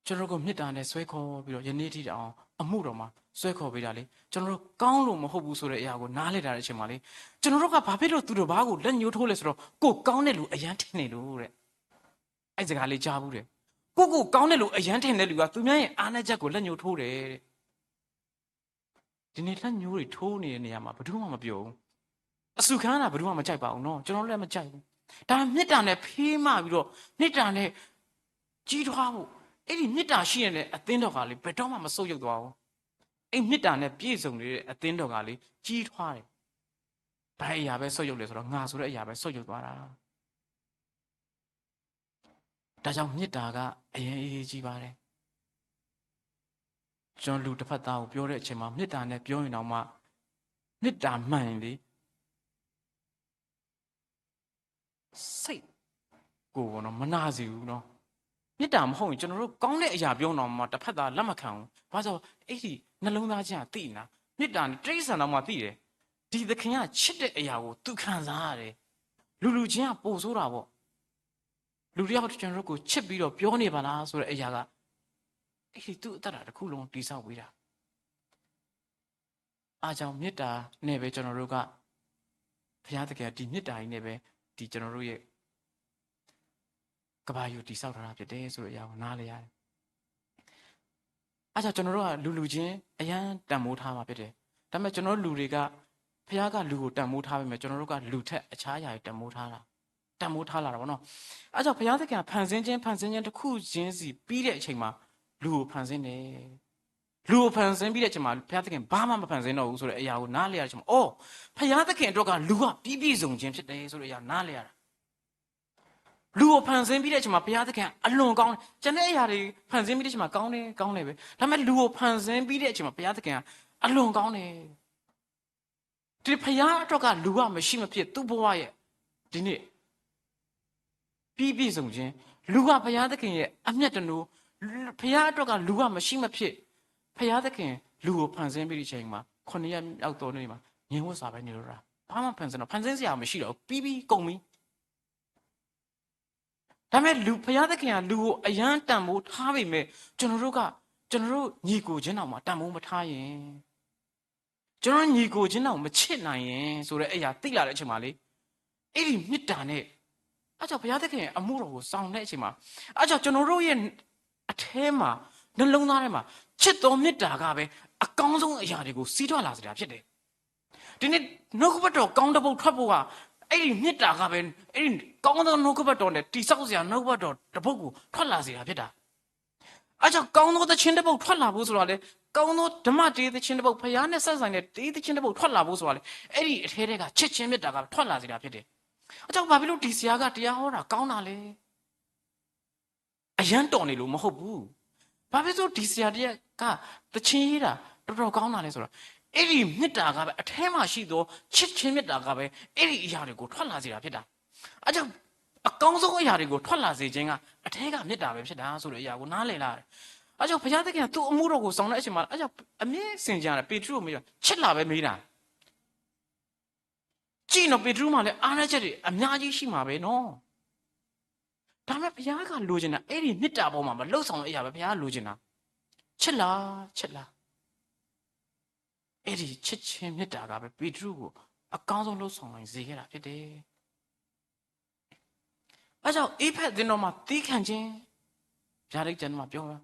ကျွန်တော်တို့ကို မေတ္တာနဲ့ ဆွဲခေါ်ပြီးတော့ ယနေ့ထိတိုင်အောင် အမှုတော်မှာ ဆွဲခေါ်ပေးတာလေ။ ကျွန်တော်တို့ ကောင်းလို့မဟုတ်ဘူးဆိုတဲ့အရာကို နားလည်တာတဲ့အချိန်မှာလေ ကျွန်တော်တို့က ဘာဖြစ်လို့သူတစ်ပါးကို လက်ညှိုးထိုးလဲဆိုတော့ ကိုယ်ကောင်းတဲ့လူ အရမ်းထင်နေလို့တဲ့။ အဲ့စကားလေး ကြားဖူးတယ်။ ကိုယ့်ကိုယ်ကောင်းတဲ့လူ အရမ်းထင်တဲ့လူက သူများရဲ့အားနည်းချက်ကို လက်ညှိုးထိုးတယ်တဲ့။ ဒီနေ့ လက်ညှိုးတွေထိုးနေတဲ့နေရာမှာ ဘယ်သူမှမပြောဘူး။ အစူခံရတာ ဘယ်သူမှမကြိုက်ပါဘူးနော်။ ကျွန်တော်လည်း မကြိုက်ဘူး။ ဒါပေမဲ့ မေတ္တာနဲ့ ဖေးမပြီးတော့ မေတ္တာနဲ့ ကြီးထွားဖို့၊ အဲ့ဒီမေတ္တာရှိနေတဲ့ အသင်းတော်ကလေ ဘယ်တော့မှ မဆုတ်ယုတ်သွားဘူး။ အဲ့မေတ္တာနဲ့ ပြည့်စုံနေတဲ့ အသင်းတော်ကလေ ကြီးထွားတယ်။ ဘာအရာပဲ ဆုတ်ယုတ်လဲဆိုတော့ ငါဆိုတဲ့အရာပဲ ဆုတ်ယုတ်သွားတာ။ ဒါကြောင့် မေတ္တာက အရမ်းအရေးကြီးပါတယ်။ ကျွန်တော် လူတစ်ဖက်သားကို ပြောတဲ့အချိန်မှာ မေတ္တာနဲ့ ပြောရင်တောင်မှ မေတ္တာမှန်ရင်လေ စိတ်ကိုပေါ့နော် မနာစေဘူးနော်။ မေတ္တာမဟုတ်ရင် ကျွန်တော်တို့ ကောင်းတဲ့အရာပြောတော့မှ တစ်ဖက်သား လက်မခံဘူး။ ဘာလို့လဲဆိုတော့ အဲ့ဒီနှလုံးသားချင်းက သိနေတာ။ မေတ္တာနဲ့ တိရစ္ဆာန်တောင်မှ သိတယ်။ ဒီသခင်က ချစ်တဲ့အရာကို သူခံစားရတယ်။ လူလူချင်းက ပိုဆိုးတာပေါ့။ လူတစ်ယောက် ကျွန်တော်တို့ကို ချစ်ပြီးတော့ ပြောနေပါလားဆိုတဲ့ အရာက အဲ့ဒီသူ့အသက်တာတစ်ခုလုံး တည်ဆောက်ပေးတာ။ အားကြောင့် မေတ္တာနဲ့ပဲ ကျွန်တော်တို့က ဘုရားသခင်က ဒီမေတ္တာကြီးနဲ့ပဲ ဒီကျွန်တော်တို့ရဲ့ ကမ္ဘာကြီးကို တည်ဆောက်ထားတာဖြစ်တယ်ဆိုတဲ့အရာကို နားလည်ရတယ်။ အားကြောင့် ကျွန်တော်တို့က လူလူချင်း အရမ်းတန်ဖိုးထားမှာဖြစ်တယ်။ ဒါပေမဲ့ ကျွန်တော်တို့လူတွေက ဘုရားက လူကို တန်ဖိုးထားပေမဲ့ ကျွန်တော်တို့က လူထက် အခြားအရာတွေ တန်ဖိုးထားတာ တန်ဖိုးထားလာတာပေါ့နော်။ အားကြောင့် ဘုရားသခင်က ဖန်ဆင်းခြင်း ဖန်ဆင်းခြင်းတစ်ခုချင်းစီ ပြီးတဲ့အချိန်မှာ လူကို ဖန်ဆင်းတယ်။ လူကို ဖန်ဆင်းပြီးတဲ့အချိန်မှာ ဘုရားသခင် ဘာမှ မဖန်ဆင်းတော့ဘူးဆိုတဲ့ အရာကို နားလည်ရတဲ့အချိန်မှာ အော် ဘုရားသခင်အတွက်က လူက ပြီးပြည့်စုံခြင်းဖြစ်တယ်ဆိုတဲ့ အရာ နားလည်ရတာ။ လူကို ဖန်ဆင်းပြီးတဲ့အချိန်မှာ ဘုရားသခင်က အလွန်ကောင်းတယ်။ ကျန်တဲ့အရာတွေ ဖန်ဆင်းပြီးတဲ့အချိန်မှာ ကောင်းတယ် ကောင်းတယ်ပဲ။ ဒါပေမဲ့ လူကို ဖန်ဆင်းပြီးတဲ့အချိန်မှာ ဘုရားသခင်က အလွန်ကောင်းတယ်။ ဒီဘုရားအတွက်က လူက မရှိမဖြစ် သူ့ဘဝရဲ့ ဒီနေ့ ပြီးပြည့်စုံခြင်း လူက ဘုရားသခင်ရဲ့ အမျက်တနူ ဘုရားအတွက်က လူက မရှိမဖြစ် ဘုရားသခင် လူကို ဖန်ဆင်းပြီးတဲ့အချိန်မှာ ခုနှစ်ရက်မြောက်သောနေ့မှာ ငြိမ်ဝပ်စွာပဲ နေလို့ရတာ။ ဘာမှ ဖန်ဆင်းတော့ ဖန်ဆင်းစရာ မရှိတော့ဘူး။ ပြီးပြီ ကုန်ပြီ။ ဒါပေမဲ့ လူ ဘုရားသခင်က လူကို အရမ်းတန်ဖိုးထားပေမဲ့ ကျွန်တော်တို့က ကျွန်တော်တို့ ညီအစ်ကိုချင်းတောင်မှ တန်ဖိုးမထားရင်၊ ကျွန်တော်တို့ ညီအစ်ကိုချင်းတောင် မချစ်နိုင်ရင်ဆိုတဲ့ အရာ သိလာတဲ့အချိန်မှာလေ အဲ့ဒီမေတ္တာနဲ့ အားကြောင့် ဘုရားသခင် အမှုတော်ကို ဆောင်တဲ့အချိန်မှာ အားကြောင့် ကျွန်တော်တို့ရဲ့ အထဲမှာ နှလုံးသားထဲမှာ ချစ်သောမေတ္တာကပဲ အကောင်းဆုံးအရာတွေကို စီးထွားလာစေတာဖြစ်တယ်။ ဒီနေ့ နှုတ်ကပတ်တော် ကောင်းတစ်ပုဒ်ထွက်ဖို့က အဲ့ဒီမေတ္တာကပဲ အဲ့ဒီကောင်းသော နှုတ်ကပတ်တော်နဲ့ တည်ဆောက်စရာ နှုတ်ကပတ်တော်တစ်ပုဒ်ကို ထွက်လာစေတာဖြစ်တာ။ အားကြောင့် ကောင်းသောသီချင်းတစ်ပုဒ် ထွက်လာဖို့ဆိုတာလေ၊ ကောင်းသောဓမ္မတေးသီချင်းတစ်ပုဒ်၊ ဘုရားနဲ့ဆက်ဆိုင်တဲ့ တေးသီချင်းတစ်ပုဒ် ထွက်လာဖို့ဆိုတာလေ၊ အဲ့ဒီအထဲထဲက ချစ်ခြင်းမေတ္တာက ထွက်လာစေတာဖြစ်တယ်။ အားကြောင့် ဘာဖြစ်လို့ ဒီဆရာက တရားဟောတာ ကောင်းတာလဲ။ အရမ်းတော်နေလို့ မဟုတ်ဘူး။ ဘာဖြစ်လို့ ဒီဆရာတစ်ယောက်က သီချင်းရေးတာ တော်တော်ကောင်းတာလဲဆိုတော့ အဲ့ဒီမေတ္တာကပဲ အထဲမှာရှိသော ချစ်ခြင်းမေတ္တာကပဲ အဲ့ဒီအရာတွေကို ထွက်လာစေတာဖြစ်တာ။ အားကြောင့် အကောင်းဆုံးအရာတွေကို ထွက်လာစေခြင်းက အထဲကမေတ္တာပဲဖြစ်တာဆိုတဲ့အရာကို နားလည်လာတယ်။ အားကြောင့် ဘုရားသခင်က သူ့အမှုတော်ကို ဆောင်တဲ့အချိန်မှာ အားကြောင့် အမြဲစင်ကြယ်တယ်။ ပေတရုကိုမေးတာ ချစ်လားပဲမေးတာ။ ကြည့်နော် ပေတရုမှာလည်း အားနည်းချက်တွေ အများကြီးရှိမှာပဲနော်။ ဒါပေမဲ့ ဘုရားက လိုချင်တာ အဲ့ဒီမေတ္တာပေါ်မှာ မလုပ်ဆောင်တဲ့အရာပဲ ဘုရားက လိုချင်တာ။ ချစ်လား ချစ်လား။ အဲ့ဒီချစ်ခြင်းမေတ္တာကပဲ ပေတရုကို အကောင်းဆုံး လုပ်ဆောင်နိုင်စေခဲ့တာဖြစ်တယ်။ ဘာကြောင့် အ့ဖက်အသင်းတော်မှာ သည်းခံခြင်း ဘုရားသခင်မှာ ပြောတာ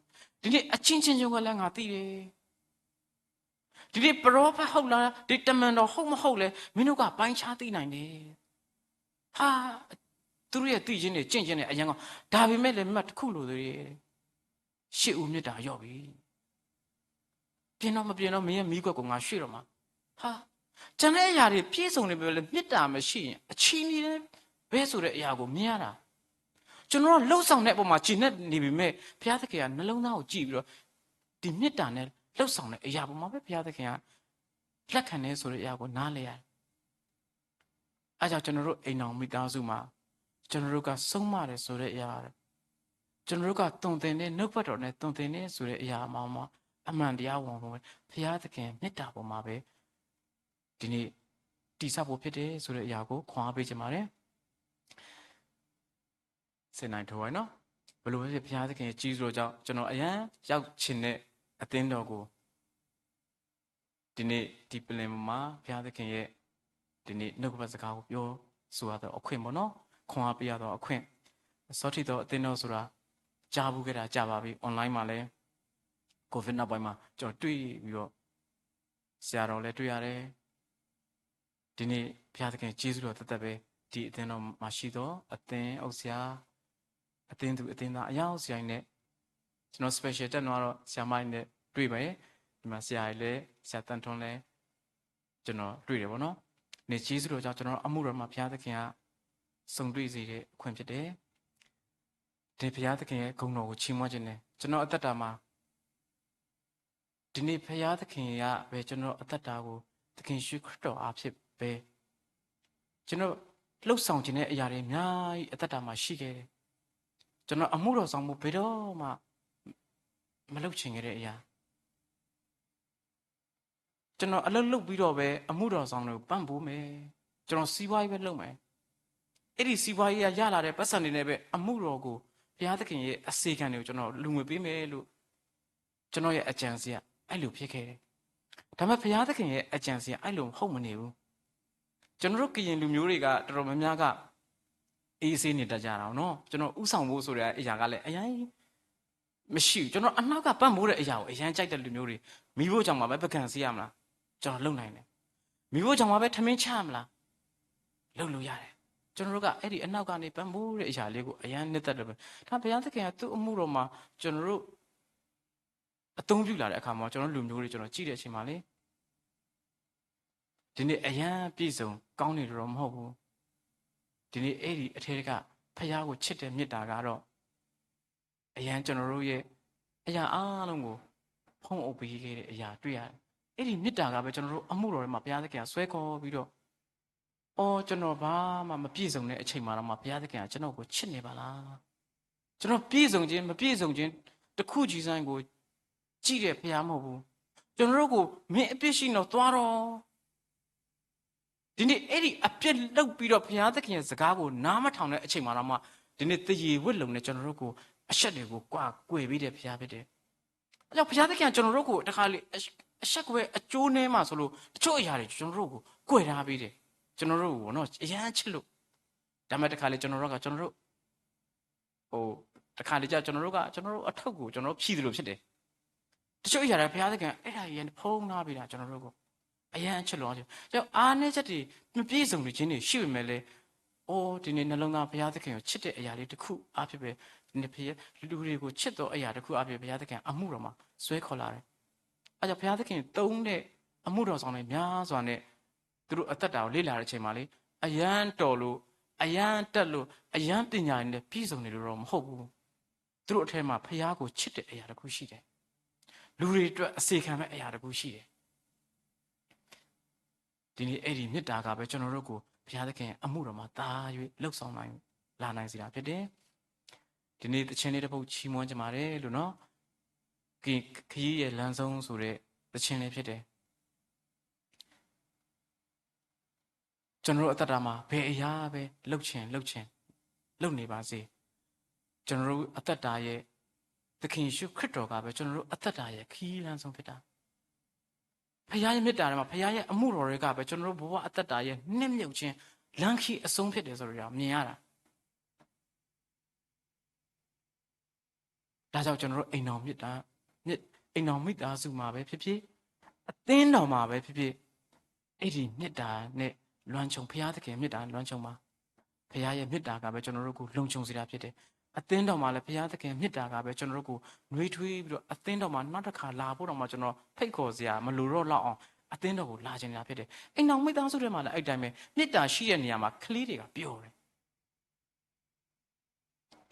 ဒီနေ့ အချင်းချင်းချင်းကလည်း ငါသိတယ်။ ဒီနေ့ ပရောဖက်ဟုတ်လား၊ ဒီတမန်တော် ဟုတ်မဟုတ်လဲ မင်းတို့က ပိုင်းခြားသိနိုင်တယ်။ ဟာ၊ သူတို့ရဲ့ သိခြင်းတွေ ကျင့်ခြင်းတွေ အရမ်းကောင်း၊ ဒါပေမဲ့လည်း မတ်တစ်ခုလိုသေးတယ်။ ရှေ့ဦးမေတ္တာလျော့ပြီ။ ပြင်တော့ မပြင်တော့ မင်းရဲ့မီးခွက်ကို ငါရွှေ့တော့မှာ။ ဟာ၊ ကျန်တဲ့အရာတွေ ပြည့်စုံနေပေမဲ့လည်း မေတ္တာမရှိရင် အချည်းနှီးပဲဆိုတဲ့အရာကို မြင်ရတာ။ ကျွန်တော်တို့လုပ်ဆောင်တဲ့အပေါ်မှာ ကျေနပ်နေပေမဲ့ ဘုရားသခင်က နှလုံးသားကိုကြည့်ပြီးတော့ ဒီမေတ္တာနဲ့လုပ်ဆောင်တဲ့အရာပေါ်မှာပဲ ဘုရားသခင်က လက်ခံတယ်ဆိုတဲ့အရာကို နားလည်ရတယ်။ အဲဒါကြောင့် ကျွန်တော်တို့ အိမ်ထောင်မိသားစုမှာ ကျွန်တော်တို့က ဆုံးမတယ်ဆိုတဲ့အရာ၊ ကျွန်တော်တို့က သွန်သင်တဲ့ နှုတ်ကပတ်တော်နဲ့ သွန်သင်တယ်ဆိုတဲ့အရာမှာမှ အမှန်တရားဝင်ဝင် ဘုရားသခင် မေတ္တာပေါ်မှာပဲ ဒီနေ့ တည်ဆောက်ဖို့ဖြစ်တယ်ဆိုတဲ့အရာကို ခွန်အားပေးချင်ပါတယ်။ ဆယ်နာရီထိုးသွားပြီနော်။ ဘယ်လိုပဲဖြစ်ဖြစ် ဘုရားသခင်ရဲ့ ကျေးဇူးတော်ကြောင့် ကျွန်တော် အရမ်းရောက်ချင်တဲ့ အသင်းတော်ကို ဒီနေ့ ဒီပလင်ပေါ်မှာ ဘုရားသခင်ရဲ့ ဒီနေ့ နှုတ်ကပတ်စကားကို ပြောဆိုရသော အခွင့်ပေါ့နော်။ ခွန်အားပေးရသော အခွင့်။ အစောထီးသော အသင်းတော်ဆိုတာ ကြားဖူးခဲ့တာ ကြာပါပြီ။ Online မှာလည်း COVID နောက်ပိုင်းမှာ ကျွန်တော်တွေ့ပြီးတော့ ဆရာတော်လည်း တွေ့ရတယ်။ ဒီနေ့ ဘုရားသခင် ကျေးဇူးတော်သက်သက်ပဲ ဒီအသင်းတော်မှာရှိသော အသင်းအုပ်ဆရာ အသင်းသူ အသင်းသား အယောက်ဆရာကြီးနဲ့ ကျွန်တော် special တက်သွားတော့ ဆရာမကြီးနဲ့ တွေ့ပါတယ်။ ဒီမှာ ဆရာကြီးလည်း ဆရာသန်းထွန်းလည်း ကျွန်တော် တွေ့တယ်ပေါ့နော်။ ဒီနေ့ ကျေးဇူးတော်ကြောင့် ကျွန်တော် အမှုတော်မှာ ဘုရားသခင်က ဆုံတွေ့စေတဲ့ အခွင့်ဖြစ်တယ်။ ဒီဘုရားသခင်ရဲ့ ဂုဏ်တော်ကို ချီးမွမ်းခြင်းနဲ့ ကျွန်တော် အသက်တာမှာ ဒီနေ့ ဘုရားသခင်ကပဲ ကျွန်တော် အသက်တာကို သခင်ယေရှုခရစ်တော်အားဖြင့်ပဲ ကျွန်တော် လုပ်ဆောင်ချင်တဲ့အရာတွေ အများကြီး အသက်တာမှာ ရှိခဲ့တယ်။ ကျွန်တော် အမှုတော်ဆောင်မှု ဘယ်တော့မှ မလုပ်ချင်ခဲ့တဲ့အရာ။ ကျွန်တော် အလုပ်လုပ်ပြီးတော့ပဲ အမှုတော်ဆောင်တွေကို ပံ့ပိုးမယ်။ ကျွန်တော် စီးပွားရေးပဲလုပ်မယ်။ အဲ့ဒီစီးပွားရေးက ရလာတဲ့ပိုက်ဆံတွေနဲ့ပဲ အမှုတော်ကို ဘုရားသခင်ရဲ့ အစီအကံတွေကို ကျွန်တော် လှူငွေပေးမယ်လို့ ကျွန်တော့်ရဲ့ အကြံစည်က အဲ့လိုဖြစ်ခဲ့တယ်။ ဒါပေမဲ့ ဘုရားသခင်ရဲ့ အကြံစည်က အဲ့လိုမဟုတ်မနေဘူး။ ကျွန်တော်တို့ ကရင်လူမျိုးတွေက တော်တော်များများက အေးဆေးနေတတ်ကြတာပေါ့နော်။ ကျွန်တော် ဦးဆောင်ဖို့ဆိုတဲ့အရာကလည်း အရမ်းမရှိဘူး။ ကျွန်တော် အနောက်က ပံ့ပိုးတဲ့အရာကို အရမ်းကြိုက်တဲ့လူမျိုးတွေ။ မီးဖိုချောင်မှာပဲ ပုကံစံရမလား။ ကျွန်တော် လုပ်နိုင်တယ်။ မီးဖိုချောင်မှာပဲ ထမင်းချက်ရမလား။ လုပ်လို့ရတယ်။ ကျွန်တော်တို့က အဲ့ဒီအနောက်ကနေ ပံ့ပိုးတဲ့အရာလေးကို အရမ်းနှစ်သက်တယ်ပဲ။ ဒါ ဘုရားသခင်က သူ့အမှုတော်မှာ ကျွန်တော်တို့ အသုံးပြုလာတဲ့အခါမှာ ကျွန်တော်လူမျိုးတွေ ကျွန်တော်ကြည့်တဲ့အချိန်မှာလေ ဒီနေ့ အရမ်းပြည့်စုံကောင်းနေတယ်တော့ မဟုတ်ဘူး။ ဒီနေ့ အဲ့ဒီအထဲတက ဘုရားကိုချစ်တဲ့မေတ္တာကတော့ အရမ်း ကျွန်တော်တို့ရဲ့ အရာအားလုံးကို ဖုံးအုပ်ပေးခဲ့တဲ့အရာ တွေ့ရတယ်။ အဲ့ဒီမေတ္တာကပဲ ကျွန်တော်တို့ အမှုတော်ထဲမှာ ဘုရားသခင်က ဆွဲခေါ်ပြီးတော့ အော် ကျွန်တော် ဘာမှမပြည့်စုံတဲ့အချိန်မှာတောင်မှ ဘုရားသခင်က ကျွန်တော့်ကို ချစ်နေပါလား။ ကျွန်တော် ပြည့်စုံခြင်း မပြည့်စုံခြင်း တစ်ခုချင်းစီကို ကြည့်တဲ့ဘုရားမဟုတ်ဘူး။ ကျွန်တော်တို့ကို မင်းအပြစ်ရှိရင်တော့ သွားတော့။ ဒီနေ့ အဲ့ဒီအပြစ်လုပ်ပြီးတော့ ဘုရားသခင်ရဲ့စကားကို နားမထောင်တဲ့အချိန်မှာတောင်မှ ဒီနေ့ သရေဝတ်လုံနဲ့ ကျွန်တော်တို့ကို အရှက်တွေကို ကွာ ကွယ်ပေးတဲ့ဘုရားဖြစ်တယ်။ အဲကြောင့် ဘုရားသခင်က ကျွန်တော်တို့ကို တခါလေ အရှက်ကွဲ အကျိုးနည်းမှာဆိုလို့ တချို့အရာတွေ ကျွန်တော်တို့ကို ကွယ်ထားပေးတယ်။ ကျွန်တော်တို့ကိုနော် အရမ်းချစ်လို့။ ဒါပေမဲ့ တခါလေ ကျွန်တော်တို့က ကျွန်တော်တို့ ဟို တခါလေကျ ကျွန်တော်တို့က ကျွန်တော်တို့အထုပ်ကို ကျွန်တော်တို့ ဖြီသလိုဖြစ်တယ်။ တချို့အရာတွေ ဘုရားသခင်က အဲ့ဒါကြီး ဖုံးထားပေးတာ ကျွန်တော်တို့ကို အရမ်းချစ်လို့။ ကျွန်တော် အားနည်းချက်တွေ မပြည့်စုံနေခြင်းတွေ ရှိပေမဲ့လည်း အိုး ဒီနေ့ နှလုံးသား ဘုရားသခင်ကို ချစ်တဲ့အရာလေးတစ်ခုအားဖြင့်ပဲ ဒီနေ့ ဘုရား လူတွေကို ချစ်သောအရာတစ်ခုအားဖြင့် ဘုရားသခင် အမှုတော်မှာ ဆွဲခေါ်လာတယ်။ အဲကြောင့် ဘုရားသခင် သုံးတဲ့ အမှုတော်ဆောင်တွေ များစွာနဲ့ သူတို့ အသက်တာကို လေ့လာတဲ့အချိန်မှာလေ အရမ်းတော်လို့ အရမ်းတတ်လို့ အရမ်းပညာတွေနဲ့ ပြည့်စုံနေလို့တော့ မဟုတ်ဘူး။ သူတို့အထဲမှာ ဘုရားကို ချစ်တဲ့အရာတစ်ခုရှိတယ်။ လူတွေအတွက် အစေခံမဲ့အရာတစ်ခုရှိတယ်။ ဒီနေ့ အဲ့ဒီမေတ္တာကပဲ ကျွန်တော်တို့ကို ဘုရားသခင်အမှုတော်မှာ သာ၍ လုပ်ဆောင်နိုင် လာနိုင်စေတာဖြစ်တယ်။ ဒီနေ့ သီချင်းလေးတစ်ပုဒ် ချီးမွမ်းချင်ပါတယ်လို့နော်။ ကရင် ခရီးရဲ့လမ်းဆုံးဆိုတဲ့ သီချင်းလေးဖြစ်တယ်။ ကျွန်တော်တို့အသက်တာမှာ ဘယ်အရာပဲ လုပ်ချင် လုပ်ချင် လုပ်နေပါစေ၊ ကျွန်တော်တို့အသက်တာရဲ့ သခင်ယေရှုခရစ်တော်ကပဲ ကျွန်တော်တို့အသက်တာရဲ့ ခရီးလမ်းဆုံးဖြစ်တာ။ ဘုရားရဲ့မေတ္တာထဲမှာ ဘုရားရဲ့အမှုတော်တွေကပဲ ကျွန်တော်တို့ဘဝအသက်တာရဲ့ နှစ်မြုပ်ခြင်း လမ်းခရီးအဆုံးဖြစ်တယ်ဆိုတော့ မြင်ရတာ။ ဒါကြောင့် ကျွန်တော်တို့ အိမ်ထောင်မေတ္တာ မြစ် အိမ်ထောင်မိသားစုမှာပဲဖြစ်ဖြစ်၊ အသင်းတော်မှာပဲဖြစ်ဖြစ်၊ အဲ့ဒီမေတ္တာနဲ့ လွမ်းခြုံ၊ ဘုရားသခင်မေတ္တာနဲ့ လွမ်းခြုံပါ။ ဘုရားရဲ့မေတ္တာကပဲ ကျွန်တော်တို့ကို လုံခြုံစေတာဖြစ်တယ်။ အသင်းတော်မှာလည်း ဘုရားသခင်မေတ္တာကပဲ ကျွန်တော်တို့ကို နွေးထွေးပြီးတော့ အသင်းတော်မှာ နောက်တစ်ခါလာဖို့တောင်မှ ကျွန်တော်ဖိတ်ခေါ်စရာ မလိုတော့လောက်အောင် အသင်းတော်ကို လာချင်နေတာဖြစ်တယ်။ အိမ်ထောင်မိသားစုထဲမှာလည်း အဲ့တိုင်းပဲ၊ မေတ္တာရှိတဲ့နေရာမှာ ကလေးတွေက ပျော်တယ်။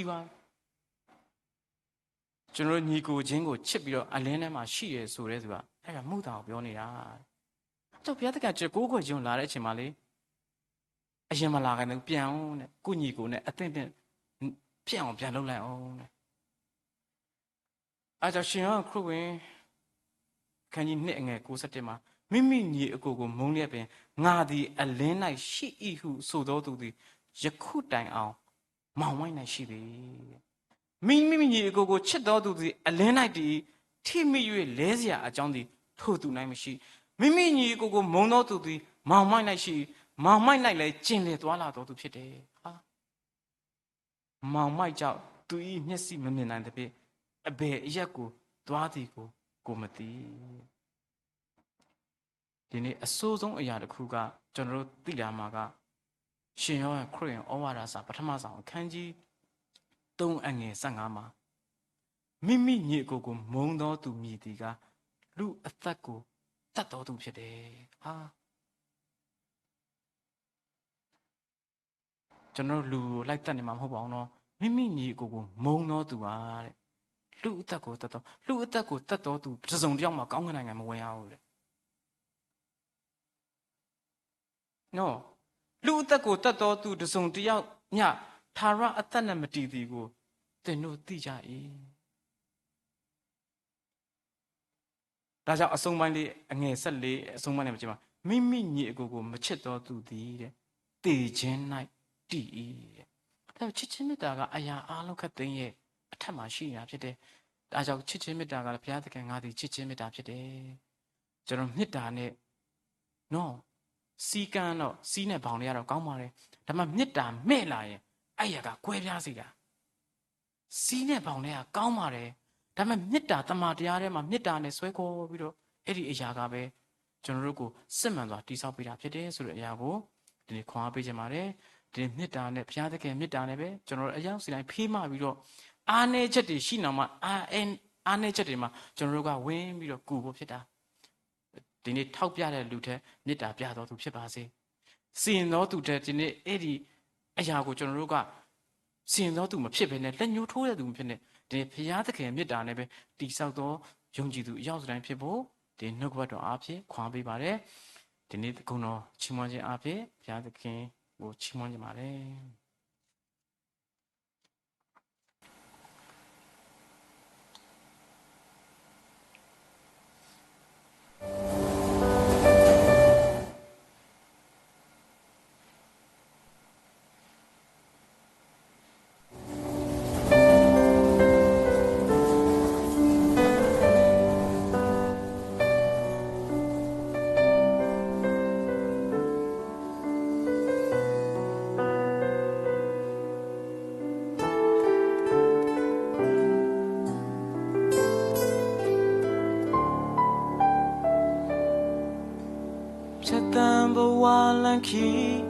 ပြီးသွားပြီ. ကျွန်တော်တို့ညီကိုချင်းကိုချစ်ပြီးတော့အလင်းထဲမှာရှိတယ်ဆိုတဲ့သူကအဲ့ဒါမုသာကိုပြောနေတာ. အဲ့တော့ဘုရားသခင်ကကျွန်တော်ကိုးကွယ်ခြင်းကိုလာတဲ့အချိန်မှာလေအရင်မလာခင်သူပြန်အောင်နဲ့ကိုညီကိုနဲ့အသင့်ပြန်ဖြစ်အောင်ပြန်လုပ်လိုက်အောင်တဲ့. အဲကြောင့်ရှင်ယောဟန်ခရစ်ဝင်အခန်းကြီးနှစ်အငယ်ကိုးဆယ့်တစ်မှာမိမိညီအစ်ကိုကိုမုန်းလျက်ပင်ငါသည်အလင်း၌ရှိ၏ဟုဆိုသောသူသည်ယခုတိုင်အောင် မှောင်မိုက်၌ရှိသည်. မိမိညီအစ်ကိုကိုချစ်သောသူသည်အလင်း၌တည်၏. ထိမိ၍လဲစရာအကြောင်းသည်ထိုသူ၌မရှိ. မိမိညီအစ်ကိုကိုမုန်းသောသူသည်မှောင်မိုက်၌ရှိ၏. မှောင်မိုက်၌လည်းကျင်လည်သွားလာသောသူဖြစ်တယ်. ဟာ, မှောင်မိုက်ကြောင့်သူ၏မျက်စိမမြင်နိုင်သဖြင့်အဘယ်အရပ်ကိုသွားသည်ကိုကိုမသိ. ဒီနေ့အဆိုးဆုံးအရာတစ်ခုကကျွန်တော်တို့သိလာမှာကရှင်ယောဟန်ခရစ်ယာန်ဩဝါဒစာပထမဆောင်အခန်းကြီးသုံးအငယ်ဆယ့်ငါးမှာမိမိညီအစ်ကိုကိုမုန်းသောသူမည်သည်ကလူအသက်ကိုတတ်သောသူဖြစ်တယ်. ဟာ, ကျွန်တော်တို့လူကိုလိုက်တတ်နေမှာမဟုတ်ပါဘူးနော်. မိမိညီအစ်ကိုကိုမုန်းသောသူဟာတဲ့လူအသက်ကိုတတ်သောလူအသက်ကိုတတ်သောသူတစ်စုံတစ်ယောက်မှကောင်းကင်နိုင်ငံမဝင်ရဘူးတဲ့. နော်, လူအသက်ကိုတတ်သောသူတစ်စုံတစ်ယောက်မျှထာဝရအသက်နဲ့မတည်သည်ကိုသင်တို့သိကြ၏. ဒါကြောင့်အဆုံးပိုင်းလေးအငယ်ဆယ့်လေးအဆုံးပိုင်းနဲ့မကြည့်ပါမိမိညီအစ်ကိုကိုမချစ်သောသူသည်တဲ့သေခြင်း၌တည်၏တဲ့. ဒါချစ်ခြင်းမေတ္တာကအရာအားလုံးခတ်သိမ်းရဲ့အထက်မှာရှိနေတာဖြစ်တယ်. ဒါကြောင့်ချစ်ခြင်းမေတ္တာကလည်းဘုရားသခင်ငါသည်ချစ်ခြင်းမေတ္တာဖြစ်တယ်. ကျွန်တော်မေတ္တာနဲ့နော်စီကံတော့စီးနဲ့ဘောင်တွေကတော့ကောင်းပါတယ်. ဒါပေမဲ့မေတ္တာမဲ့လာရင်အဲ့ရကကွဲပြားစေတာစီးနဲ့ဘောင်ထဲကကောင်းပါတယ်. ဒါပေမဲ့မေတ္တာသမ္မာတရားထဲမှာမေတ္တာနဲ့စွဲခေါ်ပြီးတော့အဲ့ဒီအရာကပဲကျွန်တော်တို့ကိုစစ်မှန်စွာတည်ဆောက်ပေးတာဖြစ်တယ်ဆိုတဲ့အရာကိုဒီနေ့ခွန်အားပေးချင်ပါတယ်. ဒီနေ့မေတ္တာနဲ့ဘုရားသခင်မေတ္တာနဲ့ပဲကျွန်တော်တို့အရောက်စီတိုင်းဖေးမပြီးတော့အားနည်းချက်တွေရှိနေမှာအားအဲအားနည်းချက်တွေမှာကျွန်တော်တို့ကဝင်ပြီးတော့ကူဖို့ဖြစ်တာဒီနေ့ထောက်ပြတဲ့လူထဲမေတ္တာပြတော်သူဖြစ်ပါစေ. စီရင်တော်သူထဲဒီနေ့အဲ့ဒီအရာကိုကျွန်တော်တို့ကစီရင်တော်သူမဖြစ်ဘဲနဲ့လက်ညှိုးထိုးတဲ့သူမဖြစ်နဲ့ဒီနေ့ဘုရားသခင်မေတ္တာနဲ့ပဲတည်ဆောက်သောယုံကြည်သူအယောက်တိုင်းဖြစ်ဖို့ဒီနှုတ်ကပတ်တော်အားဖြင့်ခွန်အားပေးပါတယ်. ဒီနေ့သကုဏ်တော်ချီးမွမ်းခြင်းအားဖြင့်ဘုရားသခင်ကိုချီးမွမ်းခြင်းပါတယ်. ဖြတ်သန်းဘဝလမ်းခီး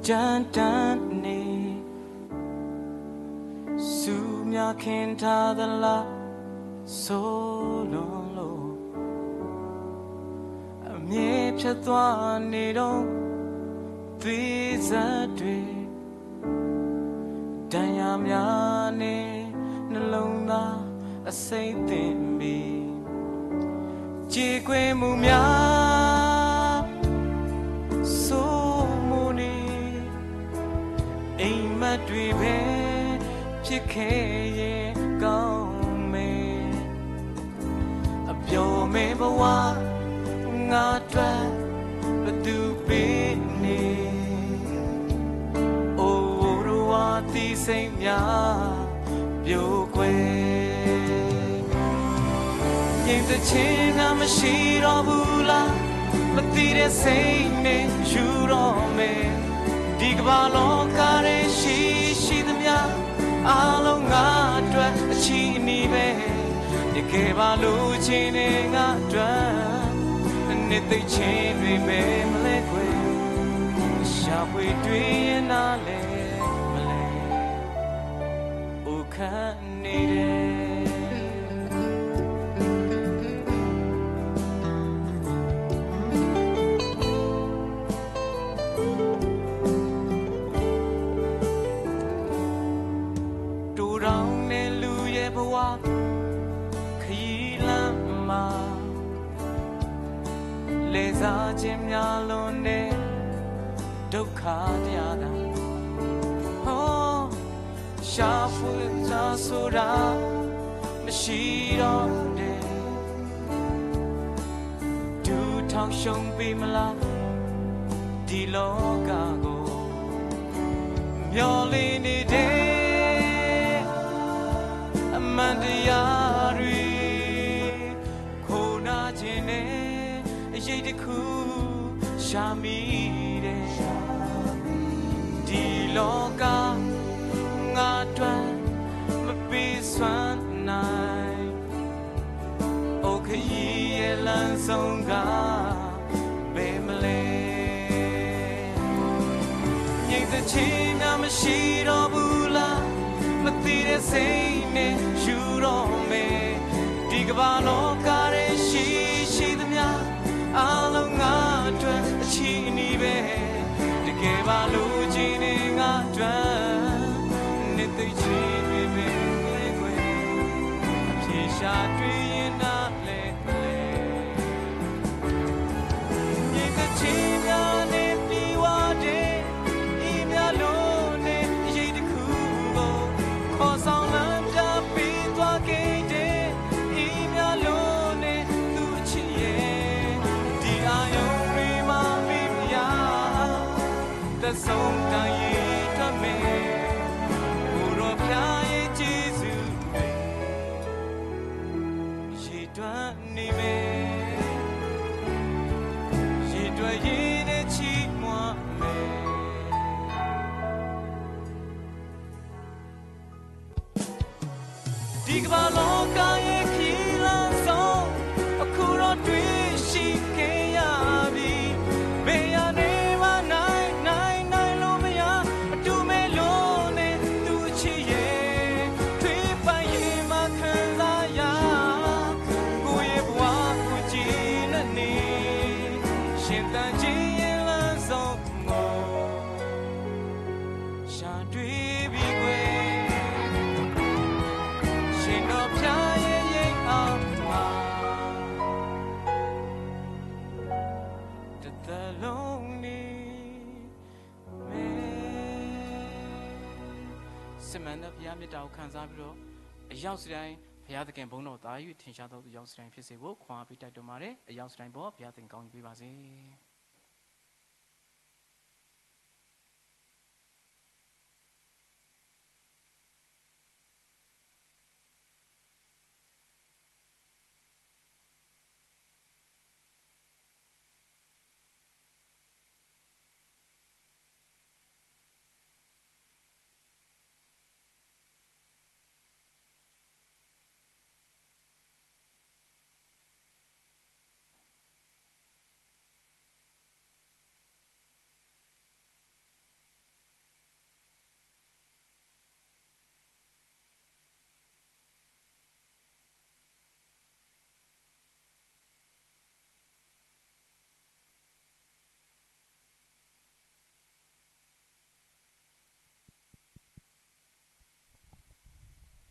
တန်တန်နေ ဆူမျှော်ခင်ထားသလား ဆိုးလွန်လို့ အမြဲဖြတ်သွားနေတော့ သွေးစက်တွေ ဒဏ်ရာများနဲ့ နှလုံးသားအဆိပ်သင့်ပြီ ကြေကွဲမှုများ စိုးမိုးနေ အိမ်မက်တွေပဲ ဖြစ်ခဲ့ရင်ကောင်းမယ် အပျော်မဲဘဝ ငါအတွက် ဘယ်သူပေးနေ အိုး တဝါသီးစိမ်များ ပြိုကွဲ ငြိမ်သက်ခြင်းများမရှိတော့ဘူးလား မသီးတဲ့စိတ်နဲ့ယူတော့မယ် ဒီကမ္ဘာလောကထဲရှိရှိသမျှ အားလုံးငါအတွက်အချီးအနှီးပဲ တကယ်ပါလို့ချင်တဲ့ငါအတွက် နှစ်သိမ့်ချင်းတွေပဲမလဲကွယ် ရှာဖွေတွေ့ရင်နားလဲမလဲ အိုခန့်နေတယ် တူတောင်နဲ့လူရဲ့ဘဝ ခရီးလမ်းမှာ လဲစားခြင်းများလွန်တဲ့ ဒုက္ခတရားသာ ဟော ရှာဖွေတာဆိုတာ မရှိတော့တဲ့ ဒူထောင်ရှုံးပြီမလား ဒီလောကကို မျောလင်းနေတဲ့ အမှန်တရားတွေ ခိုးနွားခြင်းနဲ့ အရိပ်တစ်ခု ရှာမိတယ် ဒီလောက ငါအတွက် မပေးစွမ်းနိုင် အိုခရီးရဲ့လမ်းဆုံးက ဘယ်မလဲ ငြိမ်သက်ခြင်းများမရှိတော့ဘူးလား မသိတဲ့စိတ်နဲ့ယူတော့မယ် ဒီကမ္ဘာလောကထဲရှိရှိသမျှ အားလုံးငါအတွက်အချီးအနှီးပဲ တကယ်ပါလို့ချင်တဲ့ငါအတွက် နှစ်သိမ့်ချင်းတွေပဲကွယ် အဖြေရှာတွေ့ရင်နားလဲလဲ ငြိမ်သက်ခြင်းများနဲ့ပြည့်ဝတဲ့ အီးမြလိုတဲ့အရိပ်တစ်ခုကို ခေါ်ဆောင်လမ်းပြပေးသွားခဲ့တဲ့ အီးမြလိုတဲ့သူ့အချစ်ရဲ့ ဒီအာရုံတွေမှာမင်းမရ သက်ဆုံးတန်ရေတွက်မယ် ကိုယ်တော်ဖျားရဲ့ကျေးဇူးတွေ ရေတွက်နေမယ် ရေတွက်ရင်းနဲ့ချီးမွမ်းမယ် ဒီကမ္ဘာလောကရဲ့ခရီးလမ်းဆုံး အခုတော့တွေ့ရှိခဲ့ရပြီ ဘယ်ကနေမှနိုင်နိုင်နိုင်လို့မရ အတူမဲ့လို့နဲ့သူ့အချစ်ရဲ့ ထွေးပိုင်ရင်မှခံစားရ ကိုယ့်ရဲ့ဘဝကိုကျေနပ်နေ ရှင်သန်ခြင်းရဲ့လမ်းဆုံးကို ရှာတွေ့ပြီကွယ် ရှင်တော်ဖျားရဲ့ရိပ်အောက်မှာ တစ်သက်လုံးနေမယ် စစ်မှန်သောဘုရားမေတ္တာကိုခံစားပြီးတော့ အယောက်စီတိုင်း ဘုရားသခင်ဘုန်းတော်သာ၍ ထင်ရှားသောသူ အယောက်စီတိုင်းဖြစ်စေဖို့ ခွန်အားပေးတိုက်တွန်းပါတယ်။ အယောက်စီတိုင်းပေါ် ဘုရားသခင်ကောင်းကြီးပေးပါစေ။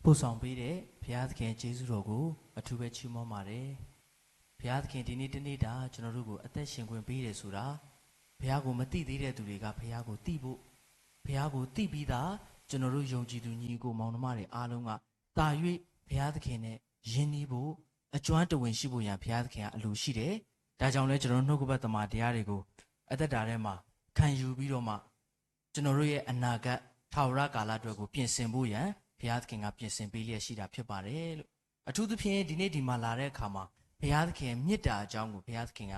ပို့ဆောင်ပေးတဲ့ဘုရားသခင်ရဲ့ကျေးဇူးတော်ကိုအထူးပဲချီးမွမ်းပါတယ်။ ဘုရားသခင်ဒီနေ့တနေ့တာကျွန်တော်တို့ကိုအသက်ရှင်ခွင့်ပေးတယ်ဆိုတာ ဘုရားကိုမသိသေးတဲ့သူတွေကဘုရားကိုသိဖို့, ဘုရားကိုသိပြီးသာကျွန်တော်တို့ယုံကြည်သူညီအစ်ကိုမောင်နှမတွေအားလုံးကသာ၍ဘုရားသခင်နဲ့ရင်းနှီးဖို့, အစွမ်းတဝင်ရှိဖို့ရန်ဘုရားသခင်ကအလိုရှိတယ်။ ဒါကြောင့်လဲကျွန်တော်တို့နှုတ်ကပတ်သမ္မာတရားတွေကိုအသက်တာထဲမှာခံယူပြီးတော့မှ ကျွန်တော်တို့ရဲ့အနာဂတ်ထာဝရကာလအတွက်ကိုပြင်ဆင်ဖို့ရန်ဘုရားသခင်ကပြင်ဆင်ပေးလျက်ရှိတာဖြစ်ပါတယ်လို့။ အထူးသဖြင့်ဒီနေ့ဒီမှာလာတဲ့အခါမှာဘုရားသခင်ရဲ့မေတ္တာအကြောင်းကိုဘုရားသခင်က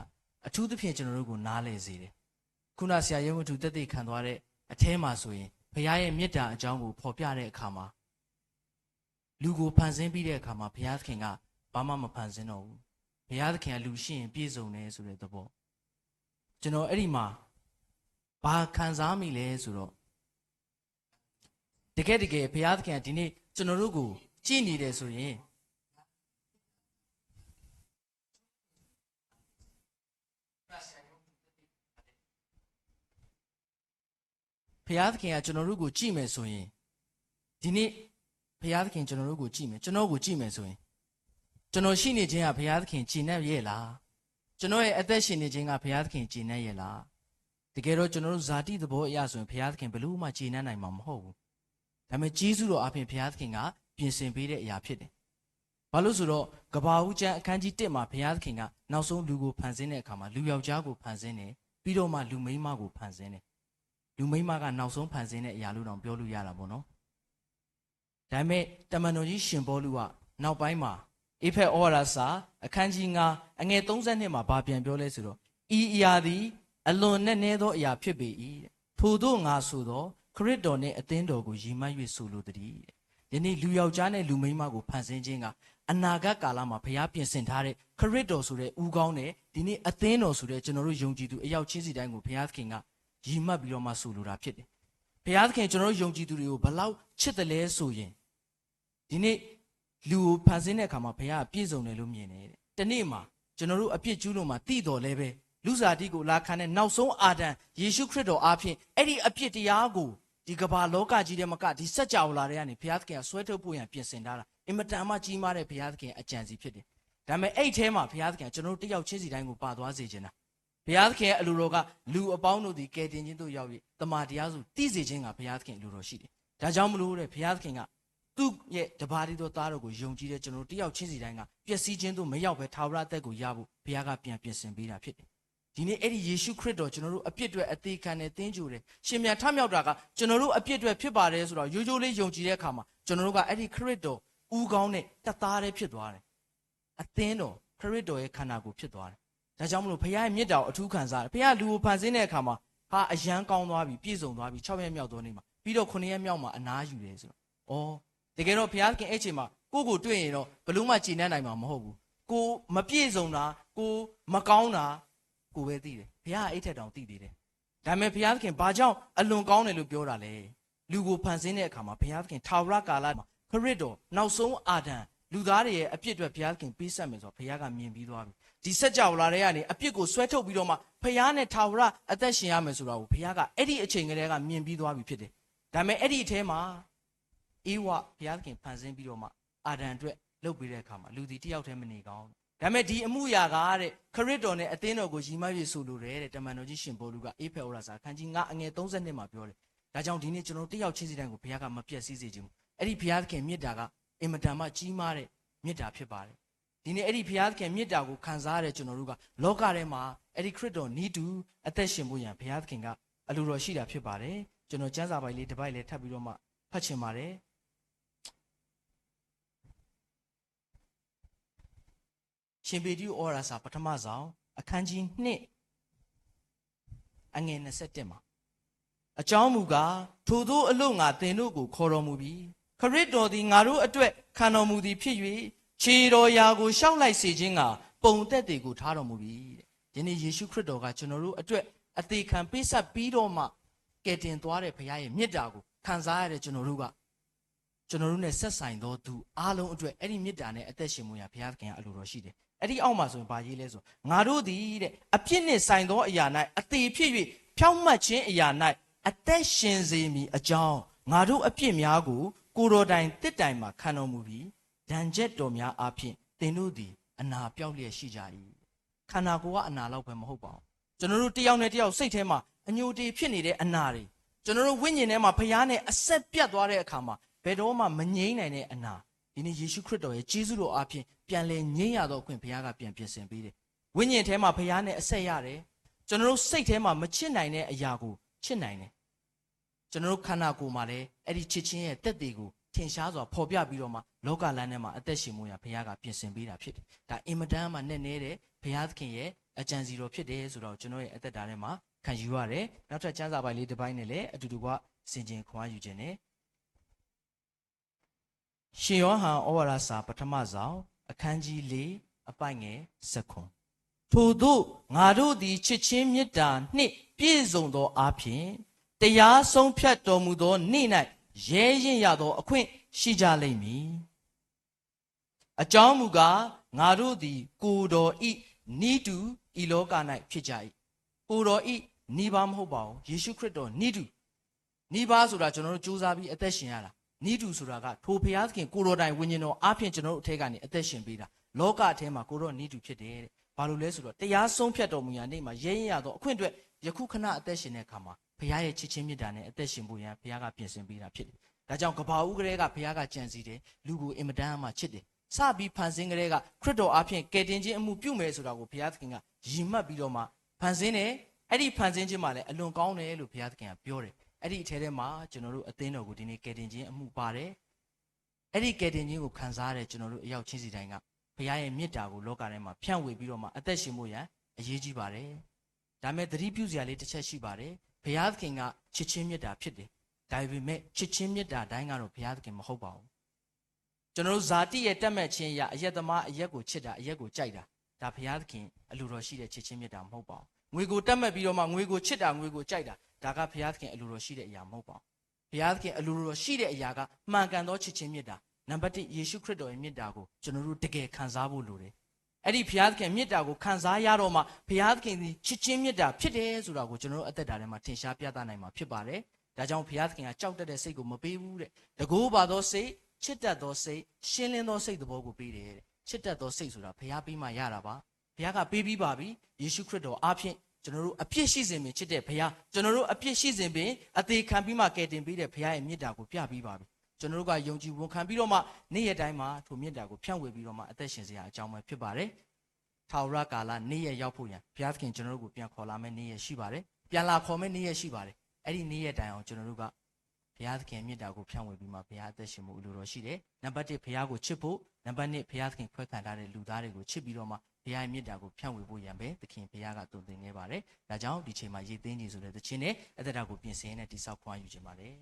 အထူးသဖြင့်ကျွန်တော်တို့ကိုနားလည်စေတယ်။ ခုနဆရာရဲဝင်းထူသက်သေခံသွားတဲ့အထဲမှာဆိုရင်ဘုရားရဲ့မေတ္တာအကြောင်းကိုဖော်ပြတဲ့အခါမှာ လူကိုဖန်ဆင်းပြီးတဲ့အခါမှာ ဘုရားသခင်က ဘာမှမဖန်ဆင်းတော့ဘူး။ ဘုရားသခင်အလိုရှိရင်ပြည့်စုံတယ်ဆိုတဲ့သဘော။ ကျွန်တော်အဲ့ဒီမှာ ဘာခံစားမိလဲဆိုတော့ တကယ့်တကယ်ဘုရားသခင်ကဒီနေ့ကျွန်တော်တို့ကိုကြည့်နေတယ်ဆိုရင် ဘုရားသခင်ကကျွန်တော်တို့ကိုကြည့်မယ်ဆိုရင် ဒီနေ့ ဘုရားသခင်ကျွန်တော်တို့ကိုကြည့်မယ် ကျွန်တော်ကိုကြည့်မယ်ဆိုရင် ကျွန်တော်ရှိနေခြင်းဟာဘုရားသခင်ကျေနပ်ရဲ့လား။ ကျွန်တော်ရဲ့အသက်ရှင်နေခြင်းကဘုရားသခင်ကျေနပ်ရဲ့လား။ တကယ်တော့ကျွန်တော်တို့ဇာတိသဘောအရဆိုရင်ဘုရားသခင်ဘယ်လို့မှကျေနပ်နိုင်မှာမဟုတ်ဘူး။ ဒါပေမဲ့ကျေးဇူးတော်အားဖြင့်ဘုရားသခင်ကပြင်ဆင်ပေးတဲ့အရာဖြစ်တယ်။ ဘာလို့ဆိုတော့ကဘာဦးကျမ်းအခန်းကြီးတစ်မှာဘုရားသခင်ကနောက်ဆုံးလူကိုဖန်ဆင်းတဲ့အခါမှာလူယောက်ျားကိုဖန်ဆင်းတယ်ပြီးတော့မှလူမိန်းမကိုဖန်ဆင်းတယ်။ လူမိန်းမကနောက်ဆုံးဖန်ဆင်းတဲ့အရာလို့တောင်ပြောလို့ရတာပေါ့နော်။ ဒါပေမဲ့တမန်တော်ကြီးရှင်ပေါလုကနောက်ပိုင်းမှာဧဖက်ဩဝါဒစာအခန်းကြီးငါးအငယ်သုံးဆယ့်နှစ်မှာဘာပြန်ပြောလဲဆိုတော့ ဤအရာသည်အလွန်နက်နဲသောအရာဖြစ်ပေ၏။ ထိုသို့ငါဆိုသောခရစ်တော်နှင့်အသင်းတော်ကိုရည်မှတ်၍ဆိုလိုသတည်း။ ယနေ့လူယောက်ျားနဲ့လူမိန်းမကိုဖန်ဆင်းခြင်းကအနာဂတ်ကာလမှာဘုရားပြင်ဆင်ထားတဲ့ခရစ်တော်ဆိုတဲ့ဦးခေါင်းနဲ့ဒီနေ့အသင်းတော်ဆိုတဲ့ကျွန်တော်တို့ယုံကြည်သူအယောက်ချင်းစီတိုင်းကိုဘုရားသခင်ကရည်မှတ်ပြီးတော့မှဆိုလိုတာဖြစ်တယ်။ ဘုရားသခင်ကျွန်တော်တို့ယုံကြည်သူတွေကိုဘယ်လောက်ချစ်တယ်လဲဆိုရင် ဒီနေ့လူကိုဖန်ဆင်းတဲ့အခါမှာဘုရားကပြည့်စုံတယ်လို့မြင်တယ်တဲ့။ တနေ့မှာကျွန်တော်တို့အပြစ်ကျူးလွန်မှာသိသော်လည်းပဲလူစားတိကိုလာခံတဲ့နောက်ဆုံးအာဒံယေရှုခရစ်တော်အားဖြင့်အဲ့ဒီအပြစ်တရားကိုဒီကမ္ဘာလောကကြီးထဲမကဒီစကြဝဠာထဲကနေဘုရားသခင်ကဆွဲထုတ်ဖို့ရန်ပြင်ဆင်ထားတာအင်မတန်မှကြီးမားတဲ့ဘုရားသခင်အကြံစီဖြစ်တယ်။ ဒါပေမဲ့အဲ့ထဲမှာဘုရားသခင်ကကျွန်တော်တို့တယောက်ချင်းစီတိုင်းကိုပါသွားစေချင်တာ ဘုရားသခင်အလိုတော်ကလူအပေါင်းတို့သည်ကယ်တင်ခြင်းသို့ရောက်၍တမန်တရားသို့တည်စေခြင်းကဘုရားသခင်အလိုတော်ရှိတယ်။ဒါကြောင့်မလို့တဲ့ဘုရားသခင်ကသူ့ရဲ့တပါးတည်းသောသားတော်ကိုယုံကြည်တဲ့ကျွန်တော်တို့တယောက်ချင်းစီတိုင်းကပျက်စီးခြင်းသို့မရောက်ဘဲထာဝရအသက်ကိုရဖို့ဘုရားကပြန်ပြင်ဆင်ပေးတာဖြစ်တယ်။ဒီနေ့အဲ့ဒီယေရှုခရစ်တော်ကျွန်တော်တို့အပြစ်အတွက်အသေးခံနဲ့သင်ကြိုတယ်ရှင်ပြန်ထမြောက်တာကကျွန်တော်တို့အပြစ်အတွက်ဖြစ်ပါတယ်ဆိုတော့ရိုးရိုးလေးယုံကြည်တဲ့အခါမှာကျွန်တော်တို့ကအဲ့ဒီခရစ်တော်ဦးခေါင်းနဲ့တသားတည်းဖြစ်သွားတယ်။အသင်းတော်ခရစ်တော်ရဲ့ခန္ဓာကိုယ်ဖြစ်သွားတယ်။ဒါကြောင့်မလို့ဘုရားရဲ့မြတ်တာကိုအထူးခံစားတယ်။ဘုရားလူကိုဖန်ဆင်းတဲ့အခါမှာဟာအရမ်းကောင်းသွားပြီပြည့်စုံသွားပြီခြောက်ရက်မြောက်သောနေ့မှာပြီးတော့ခုနှစ်ရက်မြောက်မှာအနားယူတယ်ဆိုတော့။အော်တကယ်တော့ဘုရားသခင်အဲ့ချိန်မှာကိုယ့်ကိုတွေ့ရင်တော့ဘယ်လို့မှကျေနပ်နိုင်မှာမဟုတ်ဘူး။ကိုမပြည့်စုံတာကိုမကောင်းတာကိုပဲသိတယ်။ဘုရားကအဲ့ထက်တောင်သိသေးတယ်။ဒါပေမဲ့ဘုရားသခင်ဘာကြောင့်အလွန်ကောင်းတယ်လို့ပြောတာလဲ။လူကိုဖန်ဆင်းတဲ့အခါမှာဘုရားသခင်ထာဝရကာလမှာခရစ်တော်နောက်ဆုံးအာဒံလူသားတွေရဲ့အပြစ်အတွက်ဘုရားသခင်ပေးဆက်မယ်ဆိုတော့ဘုရားကမြင်ပြီးသွားပြီ။ဒီစကြဝဠာထဲကနေအပြစ်ကိုဆွဲထုတ်ပြီးတော့မှဘုရားနဲ့ထာဝရအသက်ရှင်ရမယ်ဆိုတာကိုဘုရားကအဲ့ဒီအချိန်ကတည်းကမြင်ပြီးသွားပြီဖြစ်တယ်။ဒါပေမဲ့အဲ့ဒီအထဲမှာ ဧဝဘုရားသခင်ဖန်ဆင်းပြီးတော့မှအာဒံအတွက်လုပ်ပေးတဲ့အခါမှာလူသည်တယောက်တည်းမနေကောင်းဒါပေမဲ့ဒီအမူအရာကတဲ့ခရစ်တော်နဲ့အသင်းတော်ကိုရည်မှတ်၍ဆိုလိုတယ်တဲ့တမန်တော်ကြီးရှင်ပေါလုကဧဖက်ဩဝါဒစာအခန်းကြီးငါးအငယ်သုံးဆယ့်နှစ်မှာပြောတယ်။ဒါကြောင့်ဒီနေ့ကျွန်တော်တို့တယောက်ချင်းစီတိုင်းကိုဘုရားကမပျက်စီးစေချင်ဘူး။အဲ့ဒီဘုရားသခင်မြတ်တာကအင်မတန်မှကြီးမားတဲ့မြတ်တာဖြစ်ပါတယ်။ဒီနေ့အဲ့ဒီဘုရားသခင်မြတ်တာကိုခံစားရတဲ့ကျွန်တော်တို့ကလောကထဲမှာအဲ့ဒီခရစ်တော်နည်းတူအသက်ရှင်ဖို့ရန်ဘုရားသခင်ကအလိုတော်ရှိတာဖြစ်ပါတယ်။ကျွန်တော်စံစာပိုက်လေးတစ်ပိုက်လေးထပ်ပြီးတော့မှဖတ်ချင်ပါတယ်။ရှင်ပေတရုဩဝါဒစာပထမဆောင်အခန်းကြီးနှစ်အငယ်နှစ်ဆယ့်တစ်မှာအကြောင်းမူကားထိုသို့အလို့ငှာသင်တို့ကိုခေါ်တော်မူပြီ။ခရစ်တော်သည်ငါတို့အတွက်ခံတော်မူသည်ဖြစ်၍ခြေတော်ရာကိုလျှောက်လိုက်စေခြင်းငှာပုံသက်သေကိုထားတော်မူပြီ။ယနေ့ယေရှုခရစ်တော်ကကျွန်တော်တို့အတွက်အသေးခံပေးဆက်ပြီးတော့မှကယ်တင်သွားတဲ့ဘုရားရဲ့မြတ်တာကိုခံစားရတဲ့ကျွန်တော်တို့ကကျွန်တော်တို့နဲ့ဆက်ဆိုင်သောသူအားလုံးအတွက်အဲ့ဒီမေတ္တာနဲ့အသက်ရှင်မှုရာဘုရားသခင်ကအလိုတော်ရှိတယ်။အဲ့ဒီအောက်မှာဆိုရင်ဘာရေးလဲဆိုငါတို့သည်တဲ့အပြစ်နှင့်ဆိုင်သောအရာ၌အသေးဖြစ်၍ဖြောင့်မတ်ခြင်းအရာ၌အသက်ရှင်စေမည်အကြောင်းငါတို့အပြစ်များကိုကိုယ်တော်တိုင်သစ်တိုင်မှခံတော်မူပြီးဒဏ်ချက်တော်များအားဖြင့်သင်တို့သည်အနာပျောက်လျက်ရှိကြ၏။ခန္ဓာကိုယ်ကအနာလောက်ပဲမဟုတ်ပါဘူး။ကျွန်တော်တို့တယောက်နဲ့တယောက်စိတ်ထဲမှာအညိုတေဖြစ်နေတဲ့အနာတွေကျွန်တော်တို့ဝိညာဉ်ထဲမှာဘုရားနဲ့အဆက်ပြတ်သွားတဲ့အခါမှာဘယ်တော့မှမငြိမ်းနိုင်တဲ့အနာဒီနေ့ယေရှုခရစ်တော်ရဲ့ကျေးဇူးတော်အားဖြင့်ပြန်လည်ငြိမ်းရသောအခွင့်ဘုရားကပြန်ပြင်ဆင်ပေးတယ်။ဝိညာဉ်ထဲမှာဘုရားနဲ့အဆက်ရတယ်။ကျွန်တော်တို့စိတ်ထဲမှာမချစ်နိုင်တဲ့အရာကိုချစ်နိုင်တယ်။ကျွန်တော်တို့ခန္ဓာကိုယ်မှာလည်းအဲ့ဒီချစ်ခြင်းရဲ့သက်သေကိုထင်ရှားစွာဖော်ပြပြီးတော့မှလောကလမ်းထဲမှာအသက်ရှင်မှုရာဘုရားကပြင်ဆင်ပေးတာဖြစ်တယ်။ဒါအင်မတန်မှနက်နဲတဲ့ဘုရားသခင်ရဲ့အကြံစီတော်ဖြစ်တယ်ဆိုတော့ကျွန်တော်ရဲ့အသက်တာထဲမှာခံယူရတယ်။နောက်ထပ်စံစာပိုက်လေးတစ်ပိုင်းနဲ့လည်းအတူတူကဆင်ခြင်ခွင့်ယူခြင်းနဲ့ ရှင်ယောဟန်ဩဝါဒစာ ပထမစောင် အခန်းကြီးလေး အပိုဒ်ငယ်ဆယ့်ခုနစ်။ ထိုသို့ ငါတို့သည် ချစ်ခြင်းမေတ္တာနှင့် ပြည့်စုံသောအားဖြင့် တရားဆုံးဖြတ်တော်မူသောနေ့၌ ရဲရင့်ရသောအခွင့် ရှိကြလိမ့်မည်။ အကြောင်းမူကား ငါတို့သည် ကိုယ်တော်၏နည်းတူ ဤလောက၌ဖြစ်ကြ၏။ ကိုယ်တော်၏နည်းပါမဟုတ်ပါဘူး။ ယေရှုခရစ်တော်နည်းတူ နည်းပါဆိုတာ ကျွန်တော်တို့ကြိုးစားပြီးအသက်ရှင်ရတာ။ နည်းတူဆိုတာက ထိုဘုရားသခင်ကိုယ်တော်တိုင် ဝိညာဉ်တော်အားဖြင့် ကျွန်တော်တို့အထဲကနေ အသက်ရှင်ပေးတာ။ လောကအထဲမှာ ကိုယ်တော်နည်းတူဖြစ်တယ်တဲ့။ ဘာလို့လဲဆိုတော့ တရားဆုံးဖြတ်တော်မူရာနေ့မှာ ရဲရင့်ရသောအခွင့်အတွက် ယခုခဏအသက်ရှင်တဲ့အခါမှာ ဘုရားရဲ့ချစ်ခြင်းမေတ္တာနဲ့ အသက်ရှင်ဖို့ရန် ဘုရားကပြင်ဆင်ပေးတာဖြစ်တယ်။ ဒါကြောင့် ကမ္ဘာဦးကတည်းက ဘုရားကကြံစည်တယ်။ လူကိုအင်မတန်မှချစ်တယ်။ စပြီးဖန်ဆင်းကတည်းက ခရစ်တော်အားဖြင့် ကယ်တင်ခြင်းအမှုပြုမယ်ဆိုတာကို ဘုရားသခင်က ရည်မှတ်ပြီးတော့မှ ဖန်ဆင်းတယ်။ အဲ့ဒီဖန်ဆင်းခြင်းမှာလည်း အလွန်ကောင်းတယ်လို့ ဘုရားသခင်ကပြောတယ်။ အဲ့ဒီအထဲထဲမှာ ကျွန်တော်တို့အသင်းတော်ကို ဒီနေ့ကယ်တင်ခြင်းအမှုပါတယ်။ အဲ့ဒီကယ်တင်ခြင်းကိုခံစားရတဲ့ ကျွန်တော်တို့အယောက်ချင်းစီတိုင်းက ဘုရားရဲ့မေတ္တာကို လောကထဲမှာ ဖြန့်ဝေပြီးတော့မှ အသက်ရှင်ဖို့ရန် အရေးကြီးပါတယ်။ ဒါပေမဲ့ သတိပြုစရာလေးတစ်ချက်ရှိပါတယ်။ ဘုရားသခင်က ချစ်ခြင်းမေတ္တာဖြစ်တယ်။ ဒါပေမဲ့ ချစ်ခြင်းမေတ္တာတိုင်းကတော့ ဘုရားသခင်မဟုတ်ပါဘူး။ ကျွန်တော်တို့ ဇာတိရဲ့သတ်မှတ်ခြင်းအရ အရက်သမား အရက်ကိုချစ်တာ၊ အရက်ကိုကြိုက်တာ၊ ဒါ ဘုရားသခင်အလိုတော်ရှိတဲ့ ချစ်ခြင်းမေတ္တာ မဟုတ်ပါဘူး။ ငွေကိုသတ်မှတ်ပြီးတော့မှ ငွေကိုချစ်တာ၊ ငွေကိုကြိုက်တာ၊ ဒါက ဘုရားသခင်အလိုတော်ရှိတဲ့အရာ မဟုတ်ပါဘူး။ ဘုရားသခင်အလိုတော်ရှိတဲ့အရာက မှန်ကန်သောချစ်ခြင်းမေတ္တာ၊ နံပါတ်တစ် ယေရှုခရစ်တော်ရဲ့မေတ္တာကို ကျွန်တော်တို့တကယ်ခံစားဖို့လိုတယ်။ အဲ့ဒီဘုရားသခင်မေတ္တာကိုခံစားရတော့မှ ဘုရားသခင်သည်ချစ်ခြင်းမေတ္တာဖြစ်တယ်ဆိုတာကို ကျွန်တော်တို့အသက်တာထဲမှာ ထင်ရှားပြသနိုင်မှာဖြစ်ပါတယ်။ ဒါကြောင့် ဘုရားသခင်က ကြောက်တတ်တဲ့စိတ်ကိုမပေးဘူးတဲ့။ တန်ခိုးပါသောစိတ်၊ ချစ်တတ်သောစိတ်၊ ရှင်းလင်းသောစိတ်သဘောကိုပေးတယ်တဲ့။ ချစ်တတ်သောစိတ်ဆိုတာ ဘုရားပေးမှရတာပါ။ ဘုရားကပေးပြီးပါပြီ။ ယေရှုခရစ်တော်အားဖြင့် ကျွန်တော်တို့အပြစ်ရှိစဉ်ပင်ချစ်တဲ့ဘုရား၊ ကျွန်တော်တို့အပြစ်ရှိစဉ်ပင် အသေခံပြီးမှကယ်တင်ပေးတဲ့ဘုရားရဲ့မေတ္တာကိုပြပြီးပါပြီ။ ကျွန်တော်တို့ကယုံကြည်ဝန်ခံပြီးတော့မှ နေ့ရက်တိုင်းမှာ ထိုမေတ္တာကိုဖြန့်ဝေပြီးတော့မှ အသက်ရှင်စရာအကြောင်းပဲဖြစ်ပါတယ်။ ထာဝရကာလနေ့ရက်ရောက်ဖို့ရန် ဘုရားသခင်ကျွန်တော်တို့ကိုပြန်ခေါ်လာမယ့်နေ့ရက်ရှိပါတယ်။ ပြန်လာခေါ်မယ့်နေ့ရက်ရှိပါတယ်။ အဲ့ဒီနေ့ရက်တိုင်အောင် ကျွန်တော်တို့က ဘုရားသခင်မေတ္တာကိုဖြန့်ဝေပြီးမှ ဘုရားအသက်ရှင်မှုအလိုတော်ရှိတယ်။ နံပါတ်တစ် ဘုရားကိုချစ်ဖို့၊ နံပါတ်နှစ် ဘုရားသခင်ခွဲခန့်ထားတဲ့လူသားတွေကိုချစ်ပြီးတော့မှ ဘုရားရဲ့မေတ္တာကိုဖြန့်ဝေဖို့ရန်ပဲ သခင်ဘုရားကသွန်သင်ခဲ့ပါတယ်။ ဒါကြောင့် ဒီချိန်မှာ ရေသင်းကြီးဆိုတဲ့သီချင်းနဲ့ အသက်တာကိုပြင်ဆင်ရင်းနဲ့ တည်ဆောက်ခွင့်ယူချင်ပါတယ်။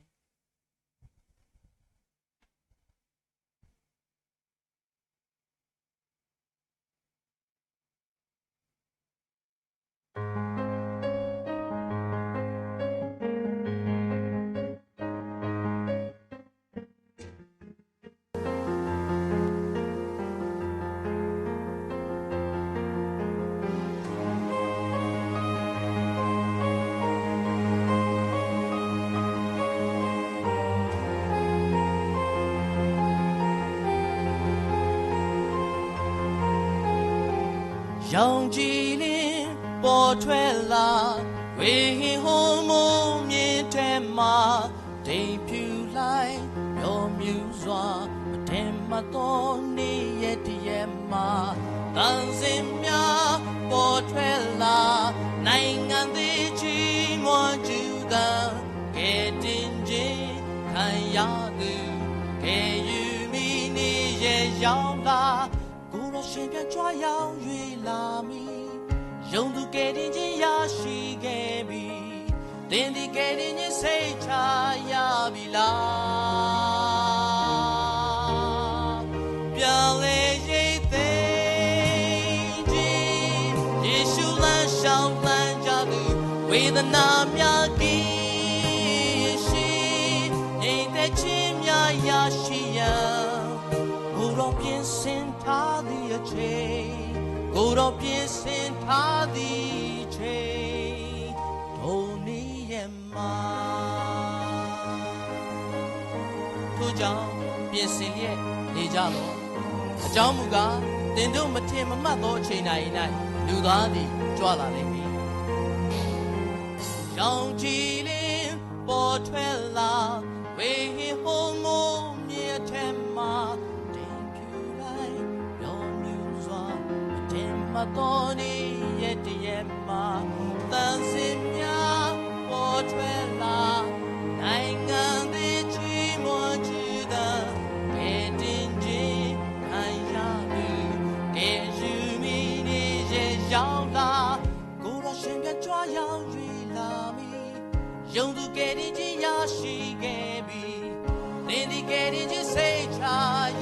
ရောင်ခြည်လင်းပေါ်ထွက်လာ၊ ဝေဟင်ဟိုမိုးမြင့်ထဲမှာ တိမ်ဖျုလၢ်ပျော်မြူစွာ မထင်မှတ်သောနေ့ရက်တစ်ရက်မှာ သံစင်များပေါ်ထွက်လာ၊ နိုင်ငံသစ်ချီးမွမ်းကျူသံ၊ ကယ်တင်ခြင်းခံရသူ ကယ်ယူမည်နေ့ရက်ရောက်လာ၊ ကိုယ်တော်ရှင်ပြန်ကြွရောက်၍လာမည်၊ ယုံသူကယ်တင်ခြင်းရရှိခဲ့ပြီ၊ သင်သည်ကယ်တင်ခြင်းစိတ်ချရပြီလား။ ပြန်လည်ရိတ်သိမ်းခြင်း၊ ယေရှုလမ်းလျှောက်လှမ်းကြသူ၊ ဝေဒနာများကင်းရှင်း၊ ငြိမ်သက်ခြင်းများရရှိရန် ကိုယ်တော်ပြင်ဆင်ထားသည့်အချိန်၊ ကိုယ်တော်ပြင်ဆင်ထားသည့်အချိန်၊ ထိုနေ့ရက်မှာ။ ထို့ကြောင့် ပြင်ဆင်လျက်နေကြလော့။ အကြောင်းမူကား၊ သင်တို့မထင်မမှတ်သောအချိန်နာရီ၌ လူသားသည်ကြွလာလိမ့်မည်။ ရောင်ခြည်လင်းပေါ်ထွက်လာ၊ ဝေဟင်ဟိုမိုးမြင့်ထဲမှာ တိမ်ဖျုလၢ်ပျော်မြူစွာ မထင်မှတ်သောနေ့ရက်တစ်ရက်မှာ သံစင်များပေါ်ထွက်လာ၊ နိုင်ငံသစ်ချီးမွမ်းကျူသံ၊ ကယ်တင်ခြင်းခံရသူ၊ ကယ်ယူမည်နေ့ရက်ရောက်လာ၊ ကိုယ်တော်ရှင်ပြန်ကြွရောက်၍လာမည်၊ ယုံသူကယ်တင်ခြင်းရရှိခဲ့ပြီ၊ သ့ၣ်နံၤကဲဒ်ယစိတ်ချ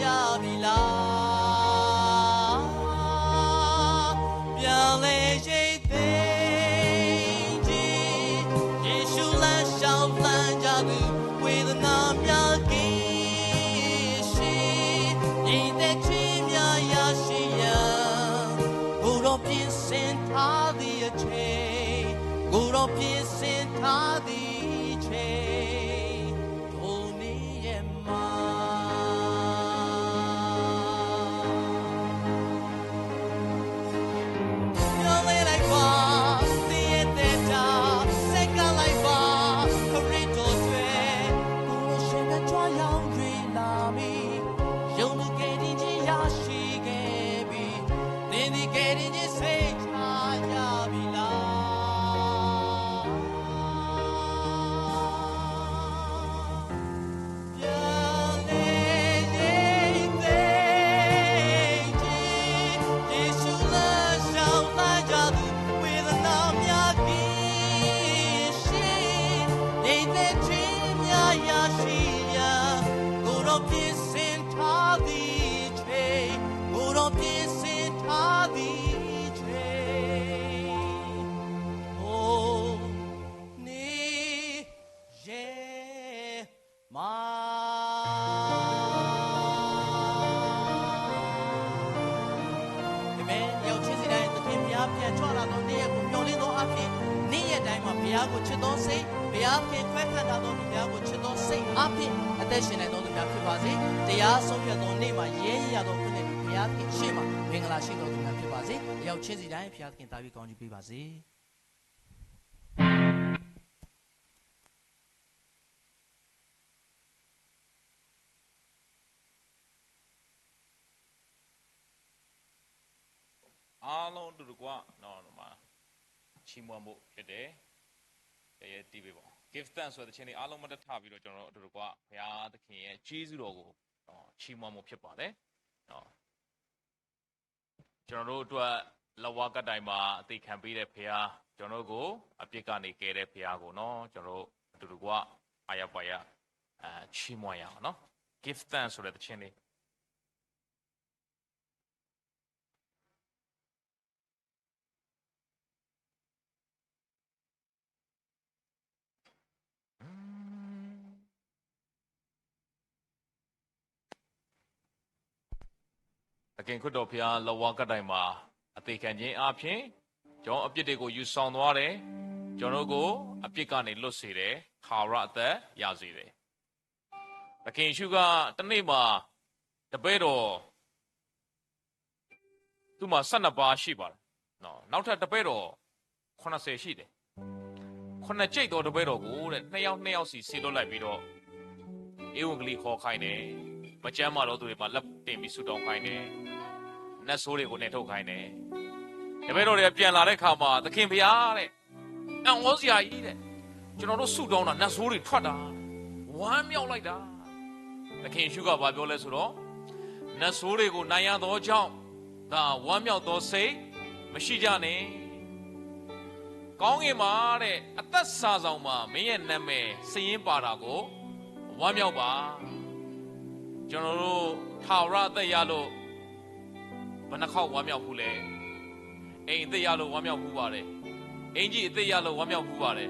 ရပြီလား ပြန်လဲ၍ သင်ကြီး ယေရှုလမ်းလျှောက်လှမ်းကြသူ ဝေဒနာများကင်းရှင်း ငြိမ်သက်ခြင်းများရရှိရန် ကိုယ်တော်ပြင်ဆင်ထားသည့်အချိန် ကိုယ်တော်ပြင်ဆင်ထားသည့်အချိန် ထိုနေ့ရက်မှာ မျှော်လင့်လိုက်ပါ သင်ရဲ့သက်တာ ဆက်ကပ်လိုက်ပါ ခရစ်တော်အတွက် ကိုယ်တော်ရှင်ကကြွရောက်၍လာပြီ ယုံကြည်ကယ်တင်ခြင်းရရှိခဲ့ပြီ သင်သည်ကယ်တင်ခြင်းစိတ်ချရပြီလား ပြန်လဲ၍ သင်ကြီး ယေရှုလမ်းလျှောက်လှမ်းကြသူ ဝေဒနာများကင်းရှင်း ငြိမ်သက်ခြင်းများရရှိရန် ကိုယ်တော်ပြင်ဆင်ထားသည့်အချိန် ကိုယ်တော်ပြင်ဆင်ထားသည့်အချိန် ထိုနေ့ ယဲမး အာမင် ယောက်ချင်းစီတိုင်း သခင်ဘုရားပြန်ကြွလာသောနေ့ရက်ကိုမျှော်လင့်သောအားဖြင့် နေ့ရက်တိုင်းမှာဘုရားကိုချစ်သောစိတ် ဘုရားသခင်ခွဲခန့်ထားသောသူများကိုချစ်သောစိတ်အားဖြင့် အသက်ရှင်နိုင်သောသူများဖြစ်ပါစေ။ တရားဆုံးဖြတ်သောနေ့မှာ ရဲရင့်ရသောအခွင့်နဲ့အတူ ဘုရားသခင်ရှေ့မှာ မင်္ဂလာရှိသောသူများဖြစ်ပါစေ။ တစ်ယောက်ချင်းစီတိုင်း ဘုရားသခင်သာ၍ ကောင်းချီးပေးပါစေ။ အားလုံးအတူတကွ ချီးမွမ်းဖို့ဖြစ်တယ်။ ကယဲတံပဲပေါ့ Give thanks ဆိုတဲ့သီချင်းလေး အားလုံးမတ်တတ်ထပြီးတော့ ကျွန်တော်တို့အတူတကွ ဘုရားသခင်ရဲ့ကျေးဇူးတော်ကို ချီးမွမ်းဖို့ဖြစ်ပါတယ်။ ကျွန်တော်တို့အတွက် လက်ဝါးကပ်တိုင်မှာ အသေခံပေးတဲ့ဘုရား၊ ကျွန်တော်တို့ကို အပြစ်ကနေကယ်တဲ့ဘုရားကိုနော် ကျွန်တော်တို့အတူတကွ အာရပါရ အဲ ချီးမွမ်းရအောင်နော်။ Give thanks ဆိုတဲ့သီချင်းလေး သခင်ခရစ်တော်ဘုရား လက်ဝါးကပ်တိုင်မှာ အသေခံခြင်းအားဖြင့် ကျွန်တော်အပြစ်တွေကိုယူဆောင်သွားတယ်။ ကျွန်တော်တို့ကိုအပြစ်ကနေလွတ်စေတယ်။ ထာဝရအသက်ရစေတယ်။ သခင်ယေရှုက တနေ့မှာ တပည့်တော် သူ့မှာ ဆယ့်နှစ်ပါးရှိပါတယ်။ နော်၊ နောက်ထပ်တပည့်တော် ခုနှစ်ဆယ်ရှိတယ်။ ခုနှစ်ကျိပ်သောတပည့်တော်ကိုတဲ့ နှစ်ယောက်နှစ်ယောက်စီစေလွှတ်လိုက်ပြီးတော့ ဧဝံဂေလိဟောခိုင်းတယ်။ မကျန်းမာသောသူတွေမှာလက်တင်ပြီးဆုတောင်းခိုင်းတယ်။ နတ်ဆိုးတွေကိုနှင်ထုတ်ခိုင်းတယ်။ တပည့်တော်တွေကပြန်လာတဲ့အခါမှာ သခင်ဘုရားတဲ့ အံ့ဩစရာကြီးတဲ့ ကျွန်တော်တို့ဆုတောင်းတာ နတ်ဆိုးတွေထွက်တာ ဝမ်းမြောက်လိုက်တာ သခင်ယေရှုကဘာပြောလဲဆိုတော့ နတ်ဆိုးတွေကိုနိုင်ရသောကြောင့်သာ ဝမ်းမြောက်သောစိတ်မရှိကြနှင့်။ ကောင်းကင်မှာတဲ့ အသက်စာစောင်မှာ မင်းရဲ့နာမည်စာရင်းပါတာကို ဝမ်းမြောက်ပါ။ ကျွန်တော်တို့ ထာဝရအသက်ရလို့ ဘယ်နှခေါက်ဝမ်းမြောက်ဖူးလဲ။ အိမ်အသစ်ရလို့ဝမ်းမြောက်ဖူးပါတယ်။ အင်္ကျီအသစ်ရလို့ဝမ်းမြောက်ဖူးပါတယ်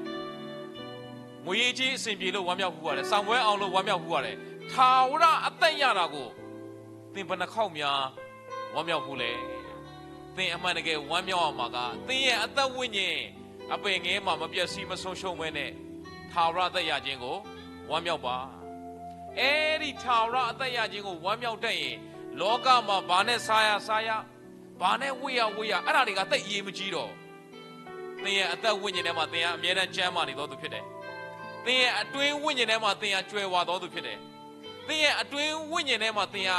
။ ငွေရေးကြေးအဆင်ပြေလို့ဝမ်းမြောက်ဖူးပါတယ်။ စာမေးပွဲအောင်လို့ဝမ်းမြောက်ဖူးပါတယ်။ ထာဝရအသက်ရတာကို သင်ဘယ်နှခေါက်များ ဝမ်းမြောက်ဖူးလဲ။ သင်အမှန်တကယ်ဝမ်းမြောက်ရမှာက သင်ရဲ့အသက်ဝိညာဉ် အပင်ငယ်မှာ မပျက်စီးမဆုံးရှုံးဘဲနဲ့ ထာဝရအသက်ရခြင်းကို ဝမ်းမြောက်ပါ။ အဲဒီထာဝရအသက်ရခြင်းကို ဝမ်းမြောက်တတ်ရင် လောကမှာ ဘာနဲ့စားရစားရ၊ ဘာနဲ့ဝတ်ရဝတ်ရ အဲ့ဒါတွေက သိပ်အရေးမကြီးတော့ဘူး။ သင်ရဲ့အသက်ဝိညာဉ်ထဲမှာ သင်ဟာအမြဲတမ်းကျန်းမာနေသောသူဖြစ်တယ်။ သင်ရဲ့အတွင်းဝိညာဉ်ထဲမှာ သင်ဟာကြွယ်ဝသောသူဖြစ်တယ်။ သင်ရဲ့အတွင်းဝိညာဉ်ထဲမှာ သင်ဟာ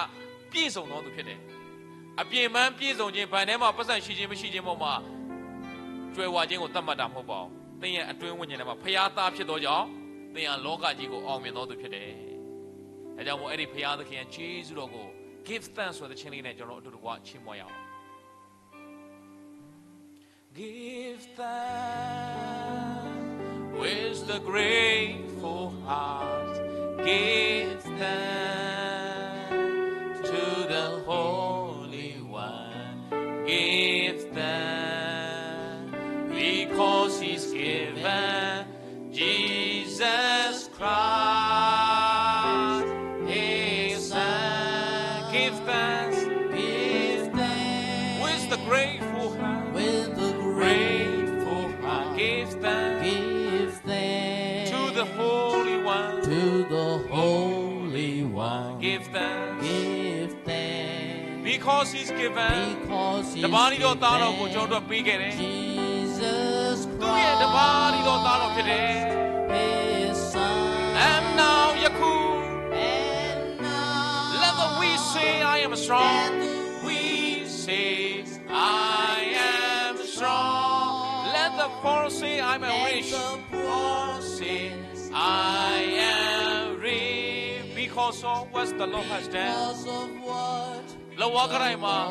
ပြည့်စုံသောသူဖြစ်တယ်။ အပြင်ပန်းပြည့်စုံခြင်း၊ ဘဏ်ထဲမှာပိုက်ဆံရှိခြင်းမရှိခြင်းပေါ်မှာ ကြွယ်ဝခြင်းကိုသတ်မှတ်တာမဟုတ်ပါဘူး။ သင်ရဲ့အတွင်းဝိညာဉ်ထဲမှာ ဘုရားသားဖြစ်သောကြောင့် သင်ဟာလောကကြီးကိုအောင်မြင်သောသူဖြစ်တယ်။ ဒါကြောင့်မို့ အဲ့ဒီဘုရားသခင်ရဲ့ကျေးဇူးတော်ကို Give thanks ဆိုတဲ့သီချင်းလေးနဲ့ ကျွန်တော်တို့အတူတကွချီးမွမ်းရအောင်။ Give thanks with the grateful heart. Give thanks to the Holy One. Give thanks because He's given Jesus Christ, His Son. Give thanks. Give thanks. With the grateful heart. With the grateful heart. Give thanks. Give thanks. To the Holy One. To the Holy One. Give thanks. Give thanks. Because He's given. Because He's given. တပါးတံၢ်ဒီးသါတော်ကို ကျွန်တော်တို့ပေးခဲ့တယ်။ Jesus Christ. သူ့ရဲ့တပါးတံၢ်ဒီးသါတော်ဖြစ်တယ်။ His Son. And now ယခု And now. Let the weak say, I am strong. Let the weak say, I am strong. Let the poor say, I am rich. Let the poor say, I am rich. Because of what the Lord has done. Because of what လဝါကရၢမး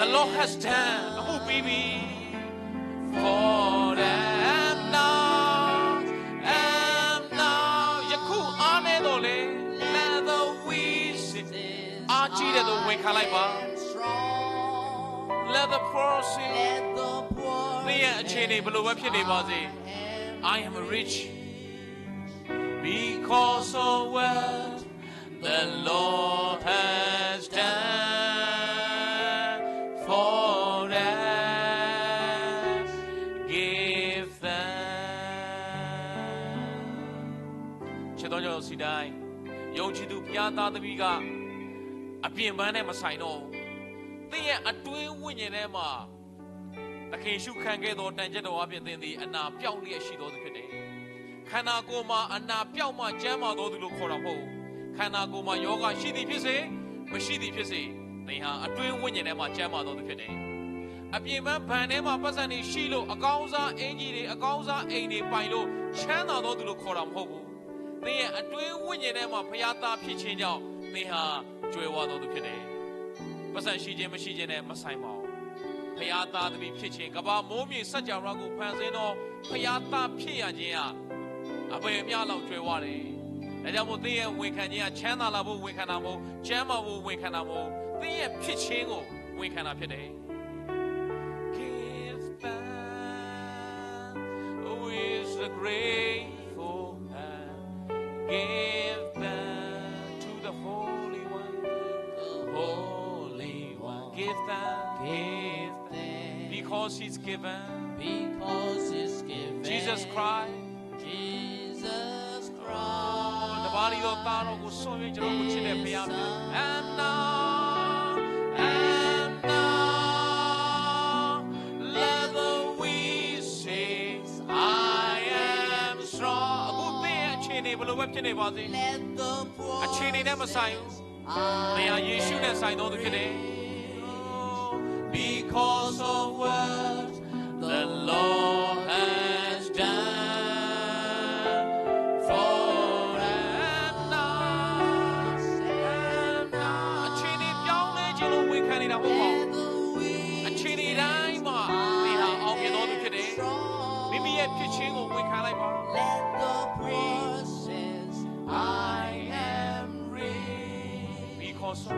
the Lord has done. အမှုပြီးပြီ။ For and now, and now. ယခုအားနည်းသော်လည်း let the weak say. အားကြီးတယ်လို့ဝန်ခံလိုက်ပါ။ Let the poor say. သင်ရဲ့အခြေအနေဘယ်လိုပဲဖြစ်နေပါစေ။ I am rich because of what the Lord has done for us. Give thanks. ချစ်တော်စီတိုင်း ယုံကြည်သူဘုရားသားသမီးက အပြင်ပန်းနဲ့မဆိုင်တော့ဘူး။ သင်ရဲ့အတွင်းဝိညာဉ်ထဲမှာ သခင်ယေရှုခံခဲ့သောတန်ကြပ်တော်အပြင်သင်သည်အနာပျောက်လျက်ရှိသောသူဖြစ်တယ်။ ခန္ဓာကိုယ်မှာအနာပျောက်မှကျန်းမာသောသူလို့ခေါ်တာမဟုတ်ဘူး။ ခန္ဓာကိုယ်မှာယောဂရှိသည်ဖြစ်စေ၊ မရှိသည်ဖြစ်စေ၊ သင်ဟာအတွင်းဝိညာဉ်ထဲမှာကျန်းမာသောသူဖြစ်တယ်။ အပြင်ပန်းဘဏ်ထဲမှာပိုက်ဆံတွေရှိလို့အကောင်းစားအင်္ကျီတွေအကောင်းစားအိမ်တွေပိုင်လို့ချမ်းသာသောသူလို့ခေါ်တာမဟုတ်ဘူး။ သင်ရဲ့အတွင်းဝိညာဉ်ထဲမှာဘုရားသားဖြစ်ခြင်းကြောင့်သင်ဟာကြွယ်ဝသောသူဖြစ်တယ်။ ပိုက်ဆံရှိခြင်းမရှိခြင်းနဲ့မဆိုင်ပါဘူး။ ဘုရားသားသမီးဖြစ်ခြင်း၊ ကမ္ဘာမိုးမြေစကြဝဠာကိုဖန်ဆင်းသောဘုရားသားဖြစ်ရခြင်းဟာအဘယ်မျှလောက်ကြွယ်ဝလဲ။ ဒါကြောင့်မို့သင်ရဲ့ဝန်ခံခြင်းဟာချမ်းသာလာဖို့ဝန်ခံတာမဟုတ်၊ ကျန်းမာဖို့ဝန်ခံတာမဟုတ်၊ သင်ရဲ့ဖြစ်ခြင်းကိုဝန်ခံတာဖြစ်တယ်။ Give thanks with a grateful heart. Give thanks to the Holy One. The Holy One. Give thanks. Give thanks. Because He's given. Because He's given. Jesus Christ. Jesus Christ. တပါးတံၢ်ဒီးသါတော်ကိုစွန့်၍ ကျွန်တော်ကိုချစ်တဲ့ဘုရားဖြစ်တယ်။ And now, and now, let the weak say, I am strong. အခုသင်ရဲ့အခြေအနေဘယ်လိုပဲဖြစ်နေပါစေ။ Let the poor အခြေအနေနဲ့မဆိုင်ဘူး။ သင်ဟာယေရှုနဲ့ဆိုင်သောသူဖြစ်တယ်။ Because of what the Lord has done for us. အခြေအနေပြောင်းလဲခြင်းလို့ဝန်ခံနေတာမဟုတ်ပါဘူး။ အခြေအနေတိုင်းမှာသင်ဟာအောင်မြင်သောသူဖြစ်တယ်။ မိမိရဲ့ဖြစ်ခြင်းကိုဝန်ခံလိုက်ပါ။ Let the poor say, I am rich. Because of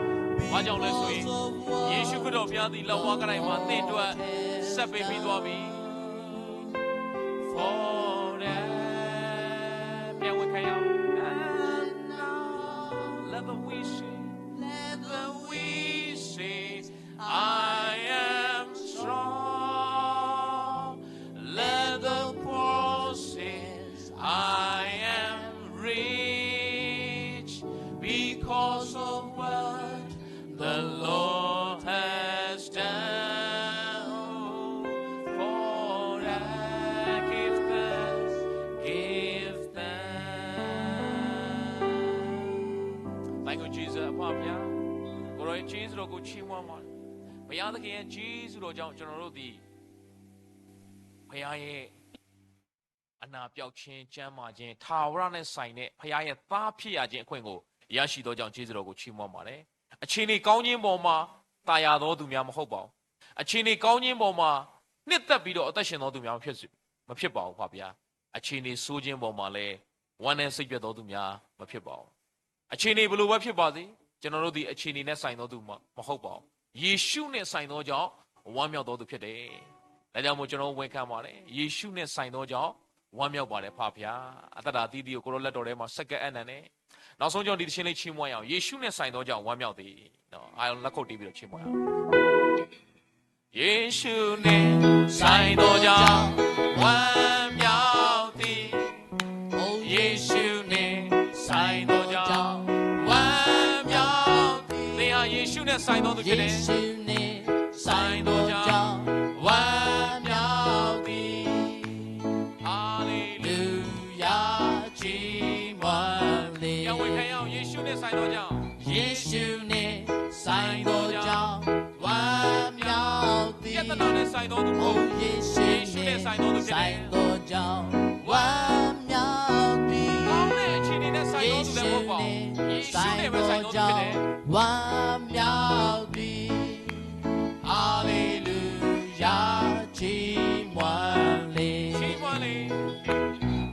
ဘာကြောင့်လဲဆိုရင်ယေရှုခရစ်တော်ဘုရားသည်လက်ဝါးကရၢမှာသင်အတွက်ဆက်ပေးပြီးသွားပြီ။ For that ပြန်ဝန်ခံရအောင်။ And now, let the weak say, let the weak say, I am strong. Let the poor say, I am rich because of what the Lord has done. For I give thanks, give thanks. Thank you, Jesus. အဖဖခင်ကိုယ်တော်ရဲ့ကျေးဇူးတော်ကိုချီးမွမ်းပါတယ်။ ဘုရားသခင်ရဲ့ကျေးဇူးတော်ကြောင့်ကျွန်တော်တို့သည် ဘုရားရဲ့အနာပျောက်ခြင်း၊ ကျန်းမာခြင်း၊ ထာဝရနဲ့ဆိုင်တဲ့ဘုရားရဲ့သားဖြစ်ရခြင်းအခွင့်ကိုရရှိသောကြောင့်ကျေးဇူးတော်ကိုချီးမွမ်းပါတယ်။ အခြေအနေကောင်းခြင်းပေါ်မှာသာယာသောသူများမဟုတ်ပါဘူး။ အခြေအနေကောင်းခြင်းပေါ်မှာနှစ်သက်ပြီးတော့အသက်ရှင်သောသူများမဖြစ်စေ၊ မဖြစ်ပါဘူး ဖခင်ဗျာ။ အခြေအနေဆိုးခြင်းပေါ်မှာလည်း ဝမ်းနည်းစိတ်ပျက်သောသူများ မဖြစ်ပါဘူး။ အခြေအနေဘယ်လိုပဲဖြစ်ပါစေ၊ ကျွန်တော်တို့သည် အခြေအနေနဲ့ဆိုင်သောသူ မ-, မဟုတ်ပါဘူး။ ယေရှုနဲ့ဆိုင်သောကြောင့် ဝမ်းမြောက်သောသူဖြစ်တယ်။ ဒါကြောင့်မို့ ကျွန်တော်ဝန်ခံပါတယ်။ ယေရှုနဲ့ဆိုင်သောကြောင့် ဝမ်းမြောက်ပါတယ် ဖခင်ဗျာ။ အသက်တာအသီးသီးကို ကိုယ်တော်လက်တော်ထဲမှာ ဆက်ကပ်အပ်နိုင်တယ်။ နောက်ဆုံး ကျွန်တော် ဒီသီချင်းလေး ချီးမွမ်းရအောင်။ ယေရှုနဲ့ဆိုင်သောကြောင့် ဝမ်းမြောက်သည်။ နော်၊ အားလုံး လက်ခုပ်တီးပြီးတော့ ချီးမွမ်းရအောင်။ ယေရှုနဲ့ဆိုင်သောကြောင့် ဝမ်းမြောက်သည်။ အို ယေရှုနဲ့ဆိုင်သောကြောင့် ဝမ်းမြောက်သည်။ သင်ဟာယေရှုနဲ့ဆိုင်သောသူဖြစ်တယ်။ ယေရှုနဲ့ဆိုင်သောကြောင့် ဝမ်းမြောက်သည်။ ဟာလေလုယာ ချီးမွမ်းလေ။ ပြန်ဝန်ခံရအောင်။ ယေရှုနဲ့ဆိုင်သောကြောင့်။ ယေရှုနဲ့ဆိုင်သောကြောင့် ဝမ်းမြောက်သည်။ ပြဿနာနဲ့ဆိုင်သောသူမဟုတ်ဘူး။ ယေရှုနဲ့ဆိုင်သောသူဖြစ်တယ်။ ဆိုင်သောကြောင့် ဝမ်းမြောက်သည်။ ကောင်းတဲ့အခြေအနေနဲ့ဆိုင်သောသူလည်းမဟုတ်ပါဘူး။ ယေရှုနဲ့ပဲဆိုင်သောသူဖြစ်တယ်။ ဝမ်းမြောက်သည်။ ဟာလေလုယာ ချီးမွမ်းလေ။ ချီးမွမ်းလေ။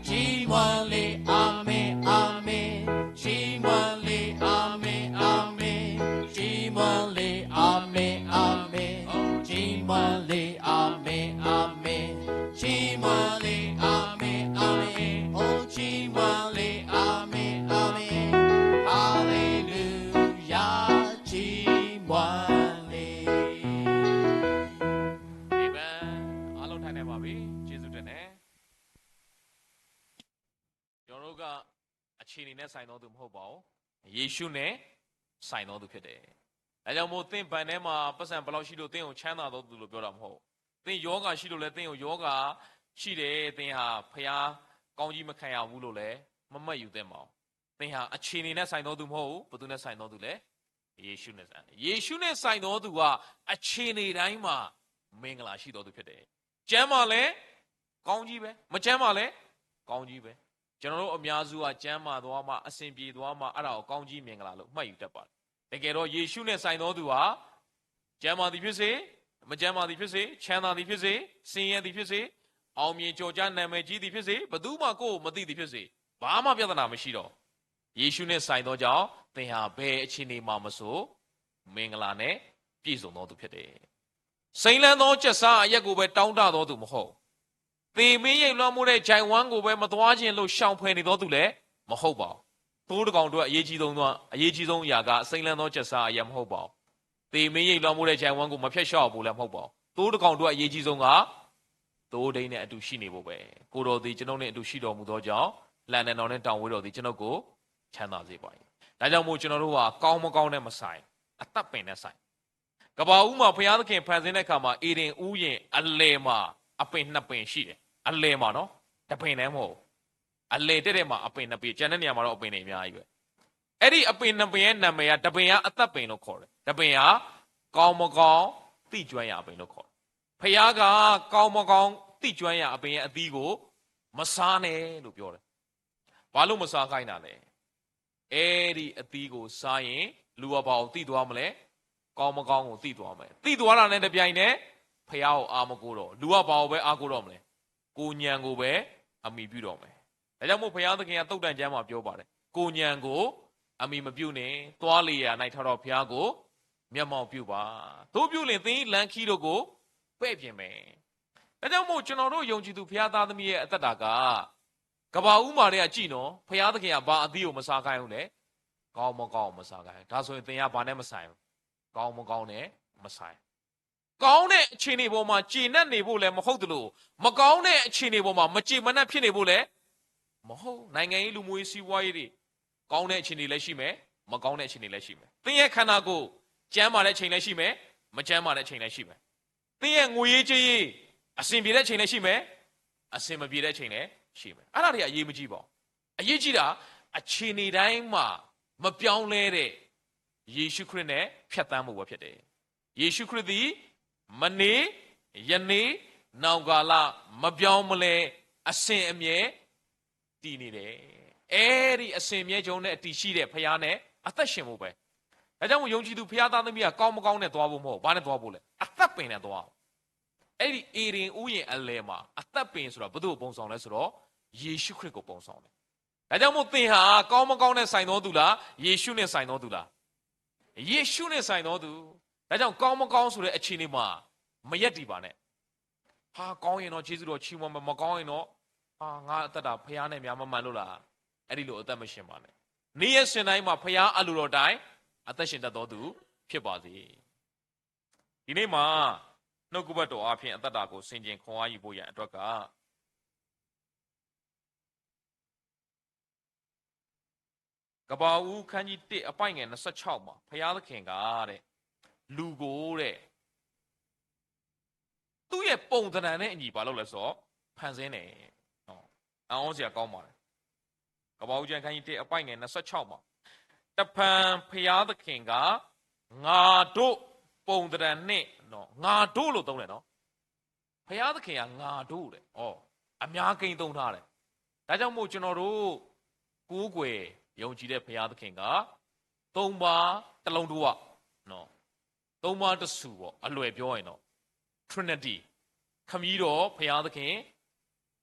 ချီးမွမ်းလေ အာမင် အာမင်။ ချီးမွမ်းလေ အာမင် အာမင်။ ချီးမွမ်းလေ အာမင် အာမင်။ ချီးမွမ်းလေ အာမင် အာမင်။ ချီးမွမ်းလေ အာမင် အာမင်။ အို ချီးမွမ်းလေ အာမင် အာမင်။ ဟာလေလုယာ ချီးမွမ်းလေ။ အာမင်။ အားလုံးထိုင်နိုင်ပါပြီ။ ကျေးဇူးတင်တယ်။ ကျွန်တော်တို့က အခြေအနေနဲ့ဆိုင်သောသူမဟုတ်ပါဘူး။ ယေရှုနဲ့ဆိုင်သောသူဖြစ်တယ်။ ဒါကြောင့်မို့ သင့်ဘဏ်ထဲမှာပိုက်ဆံဘယ်လောက်ရှိလို့ သင့်ကိုချမ်းသာသောသူလို့ပြောတာမဟုတ်ဘူး။ သင့်ရောဂါရှိလို့လည်း သင့်ကိုရောဂါရှိတယ်၊ သင်ဟာဘုရားကောင်းကြီးမခံရဘူးလို့လည်း မမှတ်ယူသင့်ပါဘူး။ သင်ဟာအခြေအနေနဲ့ဆိုင်သောသူမဟုတ်ဘူး။ ဘယ်သူနဲ့ဆိုင်သောသူလဲ။ ယေရှုနဲ့ဆိုင်တယ်။ ယေရှုနဲ့ဆိုင်သောသူက အခြေအနေတိုင်းမှာ မင်္ဂလာရှိသောသူဖြစ်တယ်။ ကျန်းမာလည်း ကောင်းကြီးပဲ။ မကျန်းမာလည်း ကောင်းကြီးပဲ။ ကျွန်တော်တို့အများစုက ကျန်းမာသွားမှ၊ အဆင်ပြေသွားမှ၊ အဲ့ဒါကိုကောင်းကြီးမင်္ဂလာလို့မှတ်ယူတတ်ပါတယ်။ တကယ်တော့ ယေရှုနဲ့ဆိုင်သောသူဟာ ကျန်းမာသည်ဖြစ်စေ၊ မကျန်းမာသည်ဖြစ်စေ၊ ချမ်းသာသည်ဖြစ်စေ၊ ဆင်းရဲသည်ဖြစ်စေ၊ အောင်မြင်ကျော်ကြားနာမည်ကြီးသည်ဖြစ်စေ၊ ဘယ်သူမှကိုယ့်ကိုမသိသည်ဖြစ်စေ၊ ဘာမှပြဿနာမရှိတော့၊ ယေရှုနဲ့ဆိုင်သောကြောင့် သင်ဟာဘယ်အခြေအနေမှာမဆို မင်္ဂလာနဲ့ပြည့်စုံသောသူဖြစ်တယ်။ စိမ်းလန်းသောကျက်စားအရက်ကိုပဲတောင့်တသောသူမဟုတ်၊ သေမင်းရိပ်လွှမ်းမိုးတဲ့ချိုင့်ဝှမ်းကိုပဲမသွားချင်လို့ရှောင်ဖယ်နေသောသူလည်းမဟုတ်ပါဘူး။ သိုးတစ်ကောင်အတွက်အရေးကြီးဆုံးသော၊ အရေးကြီးဆုံးအရာက စိမ်းလန်းသောကျက်စားအရက်မဟုတ်ပါဘူး။ သေမင်းရိပ်လွှမ်းမိုးတဲ့ချိုင့်ဝှမ်းကိုမဖျက်လျှော့ဖို့လည်းမဟုတ်ပါဘူး။ သိုးတစ်ကောင်အတွက်အရေးကြီးဆုံးက သိုးထိန်းနဲ့အတူရှိနေဖို့ပဲ။ ကိုယ်တော်သည်ကျွန်ုပ်နှင့်အတူရှိတော်မူသောကြောင့် လှံတံတော်နှင့်တောင်ဝၢ်တော်သည်ကျွန်ုပ်ကိုချမ်းသာစေပါ၏။ ဒါကြောင့်မို့ကျွန်တော်တို့ဟာကောင်းမကောင်းနဲ့မဆိုင်၊ အသက်ပင်နဲ့ဆိုင်။ ကမ္ဘာဦးမှာဘုရားသခင်ဖန်ဆင်းတဲ့အခါမှာ ဧဒင်ဥယျာဉ်အလယ်မှာအပင်နှစ်ပင်ရှိတယ်။ အလယ်မှာနော်။ တစ်ပင်လည်းမဟုတ်ဘူး။ အလယ်တည့်တည့်မှာအပင်နှစ်ပင်၊ ကျန်တဲ့နေရာမှာတော့အပင်တွေအများကြီးပဲ။ အဲ့ဒီအပင်နှစ်ပင်ရဲ့နာမည်က တစ်ပင်ကအသက်ပင်လို့ခေါ်တယ်။ တစ်ပင်ကကောင်းမကောင်းသိကျွမ်းရာအပင်လို့ခေါ်တယ်။ ဘုရားကကောင်းမကောင်းသိကျွမ်းရာအပင်ရဲ့အသီးကိုမစားနဲ့လို့ပြောတယ်။ ဘာလို့မစားခိုင်းတာလဲ။ အဲ့ဒီအသီးကိုစားရင် လူကဘာကိုသိသွားမလဲ။ ကောင်းမကောင်းကိုသိသွားမယ်။ သိသွားတာနဲ့တပြိုင်နက် ဘုရားကိုအားမကိုးတော့၊ လူကဘာကိုပဲအားကိုးတော့မလဲ။ ကိုယ်ဉာဏ်ကိုပဲအမှီပြုတော့မယ်။ ဒါကြောင့်မို့ဘုရားသခင်ကသုတ်တံကျမ်းမှာပြောပါတယ်။ ကိုယ်ဉာဏ်ကိုအမှီမပြုနှင့်၊ သွားလေရာရာ၌ထားသောဘုရားကိုမျက်မှောက်ပြုပါ။ သို့ပြုလျှင်သင်၏လမ်းခရီးတို့ကိုပဲ့ပြင်မယ်။ ဒါကြောင့်မို့ကျွန်တော်တို့ယုံကြည်သူဘုရားသားသမီးရဲ့အသက်တာက ကမ္ဘာဦးမှာတည်းကကြည့်နော်။ ဘုရားသခင်ကဘာအသီးကိုမစားခိုင်းဘူးလဲ။ ကောင်းမကောင်းကိုမစားခိုင်းဘူး။ ဒါဆိုရင်သင်ကဘာနဲ့မဆိုင်ဘူး။ ကောင်းမကောင်းနဲ့မဆိုင်။ ကောင်းတဲ့အခြေအနေပေါ်မှာကျေနပ်နေဖို့လည်းမဟုတ်သလို၊ မကောင်းတဲ့အခြေအနေပေါ်မှာမကျေမနပ်ဖြစ်နေဖို့လည်းမဟုတ်။ နိုင်ငံရေး၊ လူမှုရေး၊ စီးပွားရေးတွေ ကောင်းတဲ့အခြေအနေလည်းရှိမယ်၊ မကောင်းတဲ့အခြေအနေလည်းရှိမယ်။ သင်ရဲ့ခန္ဓာကိုယ်ကျန်းမာတဲ့အချိန်လည်းရှိမယ်၊ မကျန်းမာတဲ့အချိန်လည်းရှိမယ်။ သင်ရဲ့ငွေရေးကြေးရေးအဆင်ပြေတဲ့အချိန်လည်းရှိမယ်၊ အဆင်မပြေတဲ့အချိန်လည်းရှိမယ်။ အဲ့ဒါတွေကအရေးမကြီးပါဘူး။ အရေးကြီးတာ အခြေအနေတိုင်းမှာမပြောင်းလဲတဲ့ယေရှုခရစ်နဲ့ဖြတ်သန်းဖို့ပဲဖြစ်တယ်။ ယေရှုခရစ်သည်မနေ့၊ ယနေ့၊ နောင်ကာလမပြောင်းမလဲ အစဉ်အမြဲတည်နေတယ်။ အဲ့ဒီအစဉ်အမြဲကျွန်တော်နဲ့အတည်ရှိတဲ့ဘုရားနဲ့အသက်ရှင်ဖို့ပဲ။ ဒါကြောင့်မို့ယုံကြည်သူဘုရားသားသမီးကကောင်းမကောင်းနဲ့သွားဖို့မဟုတ်။ ဘာနဲ့သွားဖို့လဲ။ အသက်ပင်နဲ့သွား။ အဲ့ဒီဧဒင်ဥယျာဉ်အလယ်မှာအသက်ပင်ဆိုတာဘယ်သူ့ကိုပုံဆောင်လဲဆိုတော့ ယေရှုခရစ်ကိုပုံဆောင်တယ်။ ဒါကြောင့်မို့ သင်ဟာ ကောင်းမကောင်းနဲ့ ဆိုင်သောသူလား၊ ယေရှုနဲ့ ဆိုင်သောသူလား။ ယေရှုနဲ့ ဆိုင်သောသူ။ ဒါကြောင့် ကောင်းမကောင်းဆိုတဲ့ အခြေအနေမှာ မရပ်တည်ပါနဲ့။ ဟာ၊ ကောင်းရင်တော့ ကျေးဇူးတော်ချီးမွမ်းမယ်၊ မကောင်းရင်တော့၊ ဟာ၊ ငါအသက်တာ ဘုရားနဲ့များ မမှန်လို့လား။ အဲ့ဒီလို အသက်မရှင်ပါနဲ့။ နေ့ရက်စဉ်တိုင်းမှာ ဘုရားအလိုတော်တိုင်း အသက်ရှင်တတ်သောသူ ဖြစ်ပါစေ။ ဒီနေ့မှာ နှုတ်ကပတ်တော်အားဖြင့် အသက်တာကို ဆင်ခြင်ခွန်အားယူဖို့ရန်အတွက်က ကပၤအူ ခန်းကြီးတစ် အပိုဒ်ငယ် နှစ်ဆယ့်ခြောက်မှာ ဘုရားသခင်ကတဲ့ လူကိုတဲ့ သူ့ရဲ့ပုံသဏ္ဍာန်နဲ့အညီ ဘာလုပ်လဲဆိုတော့ ဖန်ဆင်းတယ်။ နော်။ အံ့ဩစရာကောင်းပါတယ်။ ကပၤအူ ကျမ်း ခန်းကြီးတစ် အပိုဒ်ငယ် နှစ်ဆယ့်ခြောက်မှာ တဖန်ဘုရားသခင်က ငါတို့ပုံသဏ္ဍာန်နဲ့ နော်၊ ငါတို့လို့သုံးတယ်နော်။ ဘုရားသခင်က ငါတို့တဲ့။ အော်၊ အများကိန်းသုံးထားတယ်။ ဒါကြောင့်မို့ ကျွန်တော်တို့ ကိုးကွယ်ယုံကြည်တဲ့ ဘုရားသခင်က သုံးပါးတစ်လုံးတစ်ဝ နော်၊ သုံးပါးတစ်ဆူပေါ့။ အလွယ်ပြောရင်တော့ Trinity၊ ခမည်းတော်ဘုရားသခင်၊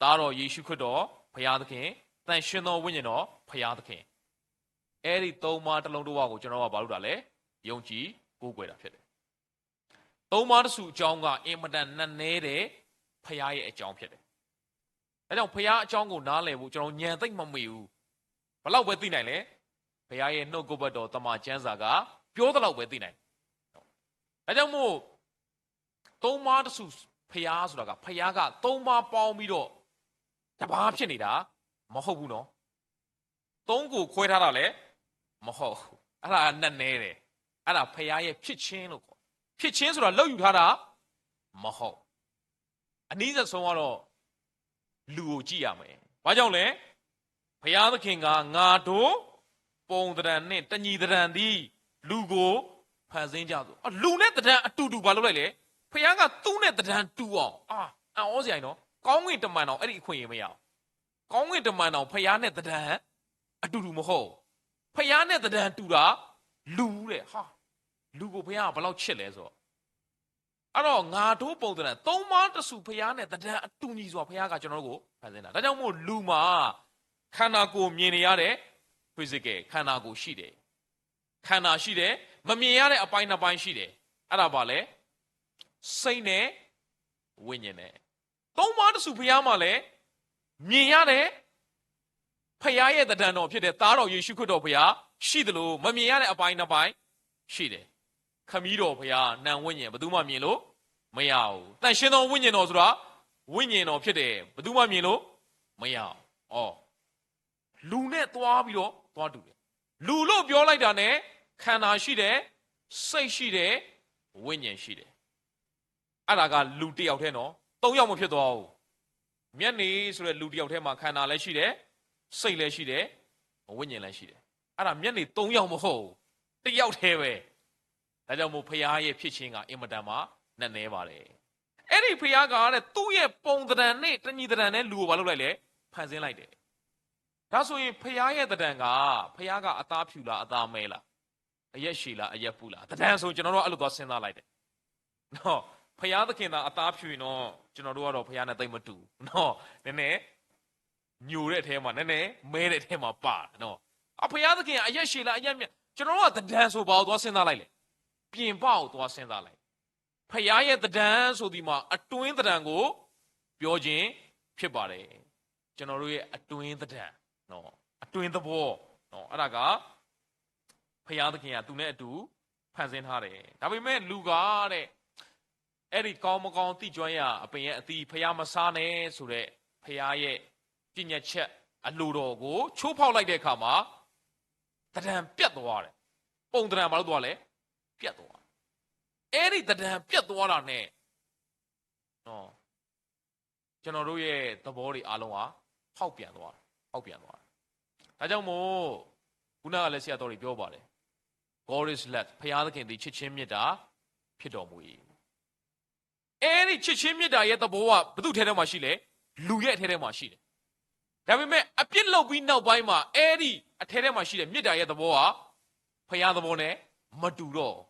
သားတော်ယေရှုခရစ်တော်ဘုရားသခင်၊ သန့်ရှင်းသောဝိညာဉ်တော်ဘုရားသခင်။ အဲ့ဒီသုံးပါးတစ်လုံးတစ်ဝကို ကျွန်တော်က ဘာလုပ်တာလဲ။ ယုံကြည်ကိုးကွယ်တာဖြစ်တယ်။ သုံးပါးတစ်ဆူအကြောင်းက အင်မတန်နက်နဲတဲ့ ဘုရားရဲ့အကြောင်းဖြစ်တယ်။ ဒါကြောင့် ဘုရားအကြောင်းကို နားလည်ဖို့ ကျွန်တော် ဉာဏ်သိပ်မမီဘူး။ ဘယ်လောက်ပဲသိနိုင်လဲ။ ဘုရားရဲ့နှုတ်ကပတ်တော် သမ္မာကျမ်းစာက ပြောသလောက်ပဲသိနိုင်တယ်။ ဒါကြောင့်မို့ သုံးပါးတစ်ဆူဘုရားဆိုတာက ဘုရားက သုံးပါးပေါင်းပြီးတော့ တစ်ပါးဖြစ်နေတာ မဟုတ်ဘူးနော်။ သုံးကိုခွဲထားတာလည်း မဟုတ်ဘူး။ အဲ့ဒါနက်နဲတယ်။ အဲ့ဒါဘုရားရဲ့ဖြစ်ခြင်းလို့ခေါ်တယ်။ ဖြစ်ခြင်းဆိုတာ လုပ်ယူထားတာ မဟုတ်။ အနီးစပ်ဆုံးကတော့ လူကိုကြည့်ရမယ်။ ဘာကြောင့်လဲ။ ဘုရားသခင်က ငါတို့ပုံသဏ္ဍာန်နှင့် တညီသဏ္ဍာန်တည်း လူကို ဖန်ဆင်းကြသို့။ အ၊ လူနဲ့သဏ္ဍာန်အတူတူ ဘာလုပ်လိုက်လဲ။ ဘုရားက သူနဲ့သဏ္ဍာန်တူအောင်။ အာ၊ အံ့ဩစရာကြီးနော်။ ကောင်းကင်တမန်တောင် အဲ့ဒီအခွင့်အရေးမရဘူး။ ကောင်းကင်တမန်တောင် ဘုရားနဲ့သဏ္ဍာန်အတူတူမဟုတ်ဘူး။ ဘုရားနဲ့သဏ္ဍာန်တူတာ လူတဲ့။ ဟာ၊ လူကို ဘုရားက ဘယ်လောက်ချစ်လဲဆိုတော့ အဲ့တော့ ငါတို့ပုံသဏ္ဍာန် သုံးပါးတစ်ဆူဘုရားနဲ့ သဏ္ဍာန်အတူညီစွာ ဘုရားက ကျွန်တော်တို့ကို ဖန်ဆင်းတာ။ ဒါကြောင့်မို့ လူမှာ ခန္ဓာကိုယ်မြင်နေရတဲ့ physical ခန္ဓာကိုယ်ရှိတယ်။ ခန္ဓာရှိတယ်။ မမြင်ရတဲ့အပိုင်းနှစ်ပိုင်းရှိတယ်။ အဲ့ဒါဘာလဲ။ စိတ်နဲ့ ဝိညာဉ်နဲ့။ သုံးပါးတစ်ဆူဘုရားမှာလည်း မြင်ရတဲ့ ဘုရားရဲ့သဏ္ဍာန်တော်ဖြစ်တဲ့ သားတော်ယေရှုခရစ်တော်ဘုရားရှိသလို မမြင်ရတဲ့အပိုင်းနှစ်ပိုင်းရှိတယ်။ ခမည်းတော်ဘုရား နာမ်ဝိညာဉ် ဘယ်သူမှမြင်လို့မရဘူး။ သန့်ရှင်းသောဝိညာဉ်တော်ဆိုတာ ဝိညာဉ်တော်ဖြစ်တယ်။ ဘယ်သူမှမြင်လို့မရဘူး။ အော်၊ လူနဲ့သွားပြီးတော့ သွားတူတယ်။ လူလို့ပြောလိုက်တာနဲ့ ခန္ဓာရှိတယ်၊ စိတ်ရှိတယ်၊ ဝိညာဉ်ရှိတယ်။ အဲ့ဒါက လူတစ်ယောက်ထဲနော်။ သုံးယောက်မဖြစ်သွားဘူး။ မျက်နှာဆိုတဲ့ လူတစ်ယောက်ထဲမှာ ခန္ဓာလည်းရှိတယ်၊ စိတ်လည်းရှိတယ်၊ ဝိညာဉ်လည်းရှိတယ်။ အဲ့ဒါ မျက်နှာသုံးယောက်မဟုတ်ဘူး။ တစ်ယောက်ထဲပဲ။ ဒါကြောင့်မို့ ဘုရားရဲ့ဖြစ်ခြင်းက အင်မတန်မှ နက်နဲပါတယ်။ အဲ့ဒီဘုရားကတဲ့ သူ့ရဲ့ပုံသဏ္ဍာန်နဲ့ တညီသဏ္ဍာန်နဲ့ လူကို ဘာလုပ်လိုက်လဲ။ ဖန်ဆင်းလိုက်တယ်။ ဒါဆိုရင် ဘုရားရဲ့သဏ္ဍာန်က ဘုရားက အသားဖြူလား၊ အသားမဲလား၊ အရက်ရှည်လား၊ အရက်ပူလား။ သဏ္ဍာန်ဆို ကျွန်တော်တို့က အဲ့လိုသွားစဉ်းစားလိုက်တယ်။ နော်။ ဘုရားသခင်သာ အသားဖြူရင်တော့ ကျွန်တော်တို့ကတော့ ဘုရားနဲ့ သိပ်မတူဘူးနော်။ နည်းနည်းညိုတဲ့အထဲမှာ နည်းနည်းမဲတဲ့အထဲမှာ ပါတယ်နော်။ အ၊ ဘုရားသခင်က အရက်ရှည်လား၊ အရက်မျ၊ ကျွန်တော်တို့က သဏ္ဍာန်ဆို ဘာကိုသွားစဉ်းစားလိုက်လဲ။ ပြင်ပကို သွားစဉ်းစားလိုက်။ ဘုရားရဲ့သဏ္ဍာန်ဆိုသည်မှာ အတွင်းသဏ္ဍာန်ကို ပြောခြင်းဖြစ်ပါတယ်။ ကျွန်တော်တို့ရဲ့ အတွင်းသဏ္ဍာန်နော်၊ အတွင်းသဘောနော်၊ အဲ့ဒါက ဘုရားသခင်က သူနဲ့အတူ ဖန်ဆင်းထားတယ်။ ဒါပေမဲ့ လူကတဲ့ အဲ့ဒီကောင်းမကောင်းသိကျွမ်းရာ အပင်ရဲ့အသီး ဘုရားမစားနဲ့ဆိုတဲ့ ဘုရားရဲ့ ပညတ်ချက် အလိုတော်ကို ချိုးဖောက်လိုက်တဲ့အခါမှာ သဏ္ဍာန်ပျက်သွားတယ်။ ပုံသဏ္ဍာန် ဘာလုပ်သွားလဲ။ ပျက်သွားတယ်။ အဲ့ဒီသဏ္ဍာန်ပျက်သွားတာနဲ့ နော်၊ ကျွန်တော်တို့ရဲ့သဘောတွေအားလုံးဟာ ဖောက်ပြန်သွားတယ်။ ဖောက်ပြန်သွားတယ်။ ဒါကြောင့်မို့ ခုနကလည်း ဆရာတော်တွေပြောပါတယ်။ God is love. ဘုရားသခင်သည် ချစ်ခြင်းမေတ္တာ ဖြစ်တော်မူ၏။ အဲ့ဒီချစ်ခြင်းမေတ္တာရဲ့သဘောက ဘယ်သူ့ထဲထဲမှာရှိလဲ။ လူရဲ့အထဲထဲမှာရှိတယ်။ ဒါပေမဲ့ အပြစ်လုပ်ပြီးနောက်ပိုင်းမှာ အဲ့ဒီအထဲထဲမှာရှိတဲ့ မေတ္တာရဲ့သဘောက ဘုရားသဘောနဲ့ မတူတော့ဘူး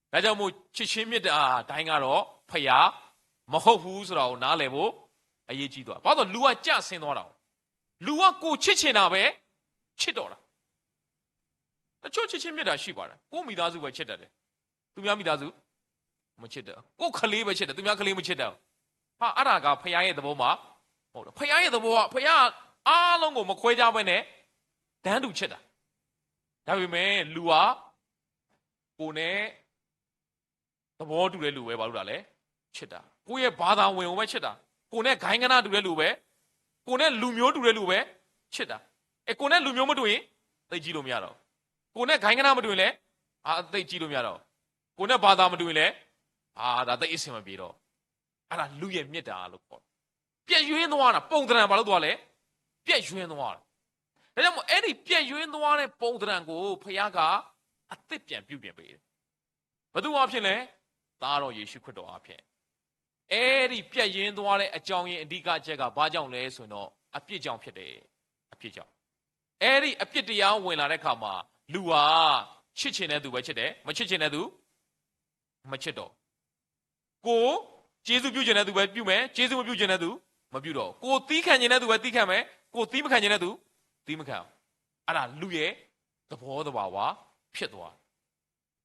။ ဒါကြောင့်မို့ ချစ်ခြင်းမေတ္တာတိုင်းကတော့ ဘုရားမဟုတ်ဘူးဆိုတာကို နားလည်ဖို့ အရေးကြီးသွားတယ်။ ဘာလို့လဲဆိုတော့ လူက ကျဆင်းသွားတာကိုး။ လူကကိုယ်ချစ်ချင်တာပဲ ချစ်တော့တာ။ တချို့ချစ်ခြင်းမေတ္တာရှိပါတယ်။ ကိုယ့်မိသားစုပဲချစ်တတ်တယ်။ သူများမိသားစု မချစ်တတ်။ ကိုယ့်ကလေးပဲချစ်တယ်။ သူများကလေးမချစ်တတ်ဘူး။ ဟာ၊ အဲ့ဒါကဘုရားရဲ့သဘောမှာမဟုတ်ဘူး။ ဘုရားရဲ့သဘောက ဘုရားအားလုံးကိုမခွဲခြားဘဲနဲ့ တန်းတူချစ်တာ။ ဒါပေမဲ့ လူက ကိုယ်နဲ့ သဘောတူတဲ့လူပဲ ဘာလုပ်တာလဲ။ ချစ်တာ။ ကိုယ့်ရဲ့ဘာသာဝင်ကိုပဲချစ်တာ။ ကိုယ်နဲ့ဂိုဏ်းကနၣ်တူတဲ့လူပဲ။ ကိုယ်နဲ့လူမျိုးတူတဲ့လူပဲ ချစ်တာ။ အဲ၊ ကိုယ်နဲ့လူမျိုးမတူရင် သိပ်ကြီးလို့မရတော့ဘူး။ ကိုယ်နဲ့ဂိုဏ်းကနၣ်မတူရင်လည်း အာ၊ သိပ်ကြီးလို့မရတော့ဘူး။ ကိုယ်နဲ့ဘာသာမတူရင်လည်း အာ၊ ဒါသိပ်အဆင်မပြေတော့ဘူး။ အဲ့ဒါလူရဲ့မေတ္တာလို့ခေါ်တယ်။ ပျက်ယွင်းသွားတာ၊ ပုံသဏ္ဍာန်ဘာလုပ်သွားလဲ။ ပျက်ယွင်းသွားတာ။ ဒါကြောင့်မို့ အဲ့ဒီပျက်ယွင်းသွားတဲ့ပုံသဏ္ဍာန်ကို ဘုရားကအသစ်ပြန်ပြုပြင်ပေးတယ်။ ဘယ်သူအားဖြင့်လဲ။ သားတော်ယေရှုခရစ်တော်အားဖြင့်။ အဲ့ဒီပျက်ယွင်းသွားတဲ့အကြောင်းရင်းအဓိကအချက်ကဘာကြောင့်လဲဆိုရင်တော့ အပြစ်ကြောင့်ဖြစ်တယ်။ အပြစ်ကြောင့်။ အဲ့ဒီအပြစ်တရားဝင်လာတဲ့အခါမှာ လူဟာချစ်ချင်တဲ့သူပဲချစ်တယ်။ မချစ်ချင်တဲ့သူ မချစ်တော့ဘူး။ ကိုယ်ကျေးဇူးပြုချင်တဲ့သူပဲပြုမယ်။ ကျေးဇူးမပြုချင်တဲ့သူ မပြုတော့ဘူး။ ကိုယ်သည်းခံချင်တဲ့သူပဲသည်းခံမယ်။ ကိုယ်သည်းမခံချင်တဲ့သူ သည်းမခံဘူး။ အဲ့ဒါလူရဲ့သဘောသဘာဝဖြစ်သွားတယ်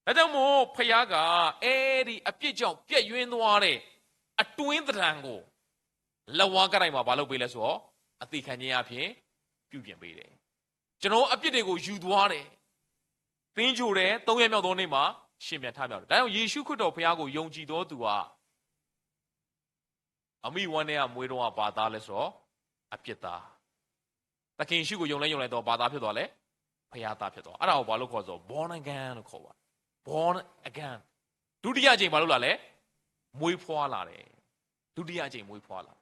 ။ ဒါကြောင့်မို့ ဘုရားက အဲ့ဒီအပြစ်ကြောင့်ပျက်ယွင်းသွားတဲ့အတွင်းသဏ္ဍာန်ကို လက်ဝါးကတိုင်မှာ ဘာလုပ်ပေးလဲဆိုတော့ အသေခံခြင်းအပြင် ပြုပြင်ပေးတယ်။ ကျွန်တော်အပြစ်တွေကိုယူသွားတယ်။ သင်္ဂြိုဟ်တယ်။ သုံးရက်မြောက်သောနေ့မှာ ရှင်ပြန်ထမြောက်တယ်။ ဒါကြောင့်ယေရှုခရစ်တော်ဘုရားကိုယုံကြည်သောသူဟာ အမိဝမ်းထဲကမွေးတုန်းက ဘာသားလဲဆိုတော့ အပြစ်သား။ သခင်ယေရှုကိုယုံလဲယုံလဲတော့ ဘာသားဖြစ်သွားလဲ။ ဘုရားသားဖြစ်သွား။ အဲ့ဒါကိုဘာလို့ခေါ်ဆို born again လို့ခေါ်ပါတယ်။ Born again ဒုတိယအကြိမ်ဘာလို့လာလဲ။ မွေးဖွားလာတယ်။ ဒုတိယအကြိမ်မွေးဖွားလာတယ်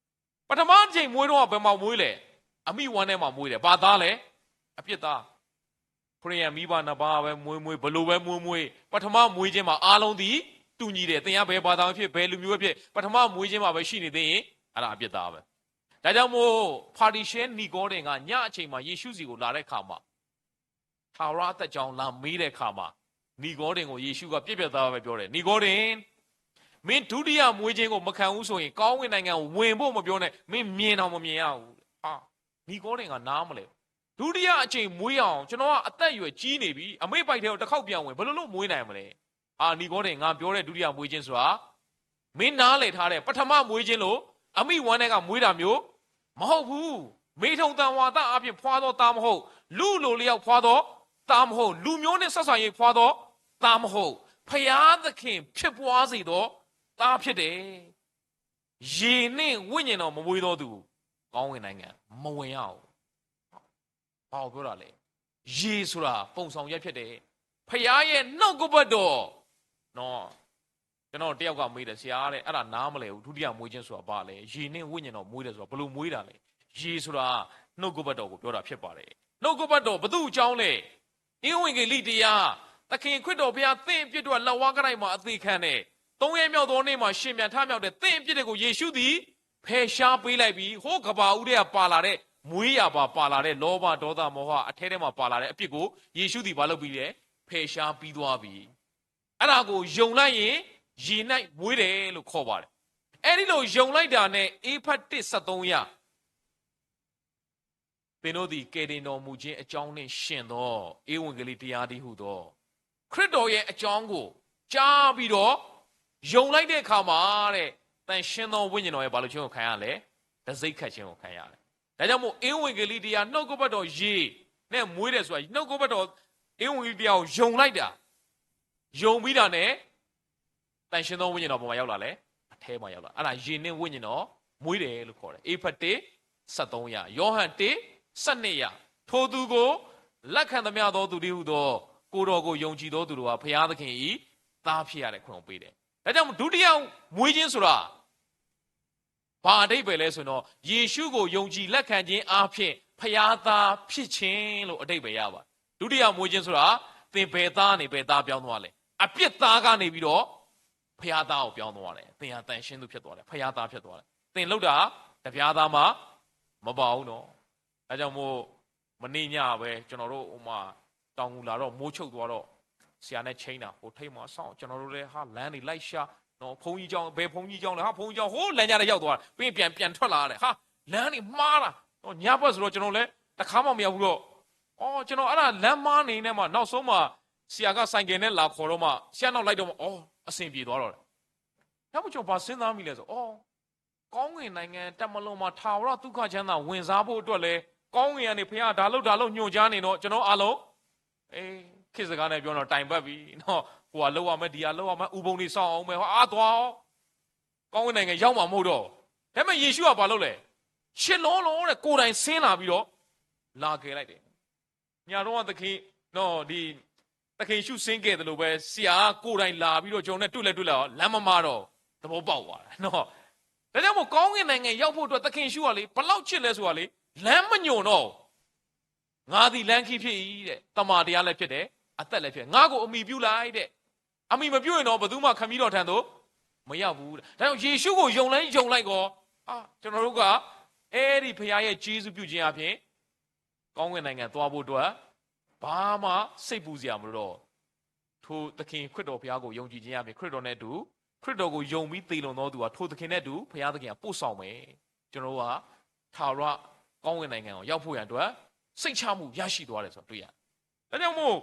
။ ပထမအကြိမ်မွေးတုန်းက ဘယ်မှာမွေးလဲ။ အမိဝမ်းထဲမှာမွေးတယ်။ ဘာသားလဲ။ အပြစ်သား။ ခရစ်ယာန်မိဘနှစ်ပါးပဲမွေးမွေး၊ ဘယ်လိုပဲမွေးမွေး၊ ပထမမွေးခြင်းမှာအားလုံးသည်တူညီတယ်။ သင်ကဘယ်ဘာသာဖြစ်ဖြစ်၊ ဘယ်လူမျိုးပဲဖြစ်ဖြစ်၊ ပထမမွေးခြင်းမှာပဲရှိနေသေးရင် အဲ့ဒါအပြစ်သားပဲ။ ဒါကြောင့်မို့ ဖာရိရှဲနီကောဒင်က ညအချိန်မှာယေရှုဆီကိုလာတဲ့အခါမှာ ထာဝရအသက်ကြောင်းလာမေးတဲ့အခါမှာ နီကောဒင်ကိုယေရှုကပြတ်ပြတ်သားသားပဲပြောတယ်။ နီကောဒင်၊ မင်းဒုတိယမွေးခြင်းကိုမခံဘူးဆိုရင် ကောင်းကင်နိုင်ငံဝင်ဖို့မပြောနဲ့၊ မင်းမြင်တောင်မမြင်ရဘူး။ ဟာ၊ နီကောဒင်ကနားမလည်ဘူး။ ဒုတိယအကြိမ်မွေးအောင် ကျွန်တော်ကအသက်အရွယ်ကြီးနေပြီ။ အမေ့ပိုက်ထဲကိုတစ်ခေါက်ပြန်ဝင်၊ ဘယ်လိုလုပ်မွေးနိုင်မလဲ။ အာ၊ နီကောဒင်၊ ငါပြောတဲ့ဒုတိယမွေးခြင်းဆိုတာ မင်းနားလည်ထားတဲ့ပထမမွေးခြင်းလို့ အမိဝမ်းထဲကမွေးတာမျိုး မဟုတ်ဘူး။ မေထုန်သံဝါသအားဖြင့်ဖွားသောသားမဟုတ်၊ လူအလိုအလျောက်ဖွားသောသားမဟုတ်၊ လူမျိုးနှင့်ဆက်ဆံ၍ဖွားသောသားမဟုတ်၊ ဘုရားသခင်ဖြစ်ပွားစေသောသားဖြစ်တယ်။ ရေနှင့်ဝိညာဉ်တော်မမွေးသောသူ ကောင်းကင်နိုင်ငံမဝင်ရဘူး။ ဘာကိုပြောတာလဲ။ ရေဆိုတာပုံဆောင်ချက်ဖြစ်တယ်။ ဘုရားရဲ့နှုတ်ကပတ်တော်နော်။ ကျွန်တော်တယောက်ကမေးတယ်၊ ဆရာတဲ့၊ အဲ့ဒါနားမလည်ဘူး။ ဒုတိယမွေးခြင်းဆိုတာဘာလဲ။ ရေနဲ့ဝိညာဉ်တော်မွေးတယ်ဆိုတာဘယ်လိုမွေးတာလဲ။ ရေဆိုတာနှုတ်ကပတ်တော်ကိုပြောတာဖြစ်ပါတယ်။ နှုတ်ကပတ်တော်ဘယ်သူ့အကြောင်းလဲ။ ဧဝံဂေလိတရား၊ သခင်ခရစ်တော်ဘုရားသင့်အပြစ်အတွက်လက်ဝါးကတိုင်မှာအသေခံတယ်။ သုံးရက်မြောက်သောနေ့မှာရှင်ပြန်ထမြောက်တယ်။ သင့်အပြစ်တွေကိုယေရှုသည်ဖယ်ရှားပေးလိုက်ပြီ။ ဟိုးကဘၣ်ဦးထဲကပါလာတဲ့၊ မွေးရာပါပါလာတဲ့၊ လောဘဒေါသမောဟအထဲထဲမှာပါလာတဲ့အပြစ်ကိုယေရှုသည်ဘာလုပ်ပြီလဲ။ ဖယ်ရှားပြီးသွားပြီ။ အဲ့ဒါကိုယုံလိုက်ရင်ရေ၌မွေးတယ်လို့ခေါ်ပါတယ်။ အဲ့ဒီလိုယုံလိုက်တာနဲ့ ဧဖက်တစ်ဆယ့်သုံးအရ သင်တို့သည်ကယ်တင်တော်မူခြင်းအကြောင်းနှင့်ယှဉ်သောဧဝံဂေလိတရားတည်းဟူသော ခရစ်တော်ရဲ့အကြောင်းကိုကြားပြီးတော့ယုံလိုက်တဲ့အခါမှာတဲ့ သန့်ရှင်းသောဝိညာဉ်တော်ရဲ့ဘာလို့ခြင်းကိုခံရလဲ။ တံဆိပ်ခတ်ခြင်းကိုခံရတယ်။ ဒါကြောင့်မို့ဧဝံဂေလိတရားနှုတ်ကပတ်တော်ရေနဲ့မွေးတယ်ဆိုတာ နှုတ်ကပတ်တော်ဧဝံဂေလိတရားကိုယုံလိုက်တာ၊ ယုံပြီးတာနဲ့ သန့်ရှင်းသောဝိညာဉ်တော်ပေါ်မှာရောက်လာလဲ။ အထဲမှာရောက်လာ။ အဲ့ဒါရေနဲ့ဝိညာဉ်တော်မွေးတယ်လို့ခေါ်တယ်။ ဧဖက်တစ်ဆယ့်သုံးအရ၊ ယောဟန်တစ်ဆယ့်နှစ်အရ၊ ထိုသူကိုလက်ခံသမျှသောသူတည်းဟူသောကိုယ်တော်ကိုယုံကြည်သောသူတို့ဟာဘုရားသခင်၏သားဖြစ်ရတဲ့အခွင့်ကိုပေးတယ်။ ဒါကြောင့်ဒုတိယမွေးခြင်းဆိုတာ ဘာအဓိပ္ပာယ်လဲဆိုတော့ယေရှုကိုယုံကြည်လက်ခံခြင်းအားဖြင့်ဘုရားသားဖြစ်ခြင်းလို့အဓိပ္ပာယ်ရပါတယ်။ ဒုတိယမွေးခြင်းဆိုတာသင်ဘယ်သားနေဘယ်သားပြောင်းသွားလဲ။ အပြစ်သားကနေပြီးတော့ဘုရားသားကိုပြောင်းသွားတယ်။ သင်ဟာသန့်ရှင်းသူဖြစ်သွားတယ်။ ဘုရားသားဖြစ်သွားတယ်။ သင်လုပ်တာတပြားသားမှမပါဘူးနော်။ ဒါကြောင့်မို့မနေ့ညပဲကျွန်တော်တို့ဟိုမှာတောင်ငူလာတော့မိုးချုပ်သွားတော့ဆရာနဲ့ချိန်တာဟိုထိပ်မှာစောင့်ကျွန်တော်တို့လည်းဟာလမ်းတွေလိုက်ရှာနော်ဘုန်းကြီးကျောင်းဘယ်ဘုန်းကြီးကျောင်းလဲဟာဘုန်းကြီးကျောင်းဟိုလမ်းကြားထဲရောက်သွားပြီးပြန်ပြန်ထွက်လာတယ်ဟာလမ်းတွေမှားတာ ညါပၢၢ်ဆိုတော့ ကျွန်တော်လည်း တစ်ခါမှမရောက်ဘူးတော့, အော် ကျွန်တော်အဲ့ဒါလမ်းမနေနဲ့မှ နောက်ဆုံးမှ ဆရာကဆိုင်ကယ်နဲ့လာခေါ်တော့မှ ဆရာနောက်လိုက်တော့မှ အော် အဆင်ပြေသွားတော့တယ်. ဒါမှကျွန်တော်ဘာစဉ်းစားမိလဲဆို အော် ကောင်းကင်နိုင်ငံတပ်မတော်မှာ ထာဝရသုခချမ်းသာဝင်စားဖို့အတွက်လဲ ကောင်းကင်ကနေဘုရားဒါလုပ်ဒါလုပ်ညွှန်ကြားနေတော့ ကျွန်တော်အားလုံး ခေတ်စကားနဲ့ပြောတော့ တိုင်ပတ်ပြီနော်. ဟိုဟာလုပ်ရမယ် ဒီဟာလုပ်ရမယ် ဥပုံတွေစောင့်အောင်မယ် ဟော အားသွားအောင်. ကောင်းကင်နိုင်ငံရောက်မှာမဟုတ်တော့ဘူး. ဒါပေမဲ့ယေရှုကဘာလုပ်လဲ? ချစ်လို့လို့တဲ့ ကိုယ်တိုင်ဆင်းလာပြီးတော့ လာကယ်လိုက်တယ်. ညတော့သခင်နော် ဒီသခင်ယေရှုဆင်းကယ်သလိုပဲ ဆရာကကိုယ်တိုင်လာပြီးတော့ ကျွန်တော်နဲ့တွေ့လဲတွေ့လဲ လမ်းမမှားတော့ သဘောပေါက်သွားတယ်နော်. ဒါကြောင့်မို့ ကောင်းကင်နိုင်ငံရောက်ဖို့အတွက် သခင်ယေရှုကလေ ဘယ်လောက်ချစ်လဲဆိုတာလေ လမ်းမညွှန်တော့ဘူး. ငါသည်လမ်းခီးဖြစ်၏တဲ့ သမ္မာတရားလည်းဖြစ်တယ် အသက်လည်းဖြစ်တယ် ငါကိုအမိပြုလိုက်တဲ့. အမိမပြုရင်တော့ ဘယ်သူမှခမည်းတော်ထံသို့မရောက်ဘူးတဲ့. ဒါကြောင့်ယေရှုကိုယုံလဲယုံလိုက်ကော အာ ကျွန်တော်တို့က အဲ့ဒီဘုရားရဲ့ကျေးဇူးပြုခြင်းအပြင် ကောင်းကင်နိုင်ငံသွားဖို့အတွက် ဘာမှစိတ်ပူစရာမလိုတော့ ထိုသခင်ခရစ်တော်ဘုရားကိုယုံကြည်ခြင်းအပြင် ခရစ်တော်နဲ့အတူ ခရစ်တော်ကိုယုံပြီးသေလွန်သောသူဟာ ထိုသခင်နဲ့အတူ ဘုရားသခင်ကပို့ဆောင်မယ်. ကျွန်တော်တို့က ထာဝရကောင်းကင်နိုင်ငံကိုရောက်ဖို့ရန်အတွက် စိတ်ချမှုရရှိသွားတယ်ဆိုတာတွေ့ရတယ်. ဒါကြောင့်မို့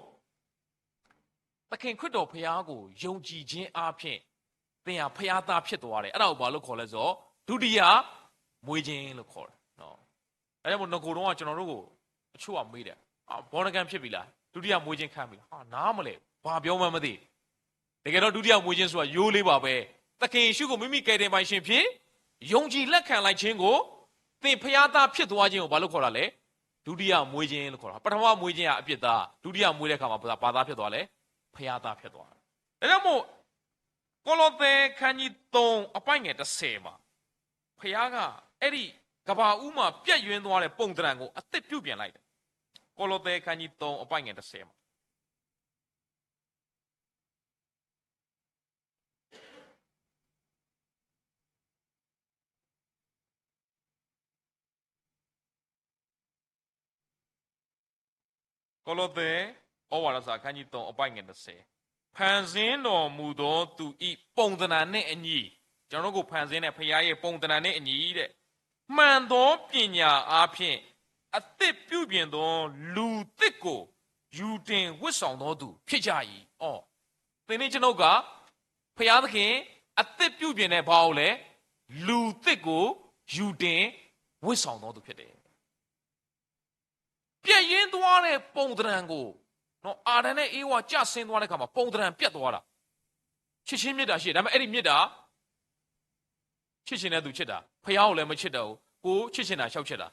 သခင်ခရစ်တော်ဘုရားကိုယုံကြည်ခြင်းအားဖြင့် သင်ဟာဘုရားသားဖြစ်သွားတယ်. အဲ့ဒါကိုဘာလို့ခေါ်လဲဆိုတော့ ဒုတိယမွေးခြင်းလို့ခေါ်တယ်နော်. ဒါကြောင့်မို့ နဂိုတုန်းကကျွန်တော်တို့ကို တချို့ကမေးတယ် အာ born again ဖြစ်ပြီလား ဒုတိယမွေးခြင်းခံပြီလား ဟာ နားမလည်ဘူး ဘာပြောမှန်းမသိ. တကယ်တော့ ဒုတိယမွေးခြင်းဆိုတာ ရိုးလေးပါပဲ. သခင်ယေရှုကိုမိမိကယ်တင်ပိုင်ရှင်ဖြစ် ယုံကြည်လက်ခံလိုက်ခြင်းကို သင်ဘုရားသားဖြစ်သွားခြင်းကို ဘာလို့ခေါ်တာလဲ? ဒုတိယမွေးခြင်းလို့ခေါ်တာ. ပထမမွေးခြင်းဟာအပြစ်သား, ဒုတိယမွေးတဲ့အခါမှာ ဘာသာဖြစ်သွားလဲ? ဘုရားသားဖြစ်သွားတယ်. ဒါကြောင့်မို့ ကောလောသဲခန်းကြီးသုံး အပိုဒ်ငယ်တစ်ဆယ်မှာ ဘုရားက အဲ့ဒီကဘၣ်ဦးမှာ ပျက်ယွင်းသွားတဲ့ပုံသဏ္ဍာန်ကို အသစ်ပြုပြင်လိုက်တယ်. ကောလောသဲခန်းကြီးသုံး အပိုဒ်ငယ်တစ်ဆယ်မှာ ကောလောသဲ ဩဝါဒစာ အခန်းကြီးသုံး အပိုဒ်ငယ်တစ်ဆယ်, ဖန်ဆင်းတော်မူသောသူ၏ပုံသဏ္ဍာန်နှင့်အညီ, ကျွန်တော်တို့ကိုဖန်ဆင်းတဲ့ဘုရားရဲ့ပုံသဏ္ဍာန်နှင့်အညီတဲ့, မှန်သောပညာအားဖြင့် အသစ်ပြုပြင်သောလူသစ်ကို ယူတင်ဝတ်ဆောင်သောသူဖြစ်ကြ၏. အော်, သင်နှင့်ကျွန်ုပ်က ဘုရားသခင် အသစ်ပြုပြင်တဲ့ဘာကိုလဲ? လူသစ်ကို ယူတင်ဝတ်ဆောင်သောသူဖြစ်တယ်. ပျက်ယွင်းသွားတဲ့ပုံသဏ္ဍာန်ကို နော်, အာဒံနဲ့ဧဝကျဆင်းသွားတဲ့အခါမှာ ပုံသဏ္ဍာန်ပျက်သွားတာ. ချစ်ခြင်းမေတ္တာရှိတယ်, ဒါပေမဲ့အဲ့ဒီမေတ္တာ ချစ်ချင်တဲ့သူချစ်တာ, ဘုရားကိုလည်းမချစ်တော့ဘူး, ကိုယ်ချစ်ချင်တာလျှောက်ချစ်တာ.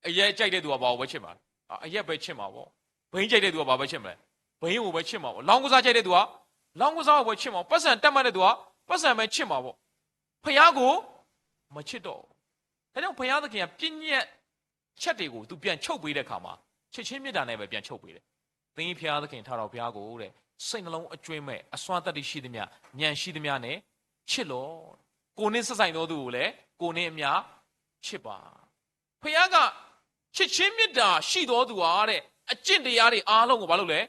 အရက်ကြိုက်တဲ့သူကဘာကိုပဲချစ်မှာလဲ? အာ, အရက်ပဲချစ်မှာပေါ့. ဘိန်းကြိုက်တဲ့သူကဘာပဲချစ်မလဲ? ဘိန်းကိုပဲချစ်မှာပေါ့. လောင်းကစားကြိုက်တဲ့သူက လောင်းကစားကိုပဲချစ်မှာပေါ့. ပိုက်ဆံတတ်မှတ်တဲ့သူက ပိုက်ဆံပဲချစ်မှာပေါ့. ဘုရားကိုမချစ်တော့ဘူး. ဒါကြောင့်ဘုရားသခင်က ပညတ်ချက်တွေကို သူပြန်ချုပ်ပေးတဲ့အခါမှာ ချစ်ခြင်းမေတ္တာနဲ့ပဲပြန်ချုပ်ပေးတယ်. သင်ဘုရားသခင် ထာဝရဘုရားကိုတဲ့ စိတ်နှလုံးအကြွင်းမဲ့ အစွမ်းသတ္တိရှိသမျှ ဉာဏ်ရှိသမျှနဲ့ချစ်လော့. ကိုယ်နှင့်စပ်ဆိုင်သောသူကိုလည်း ကိုယ်နှင့်အမျှချစ်ပါ. ဘုရားက ချစ်ခြင်းမေတ္တာရှိသောသူဟာတဲ့ အကျင့်တရားတွေအားလုံးကိုဘာလုပ်လဲ?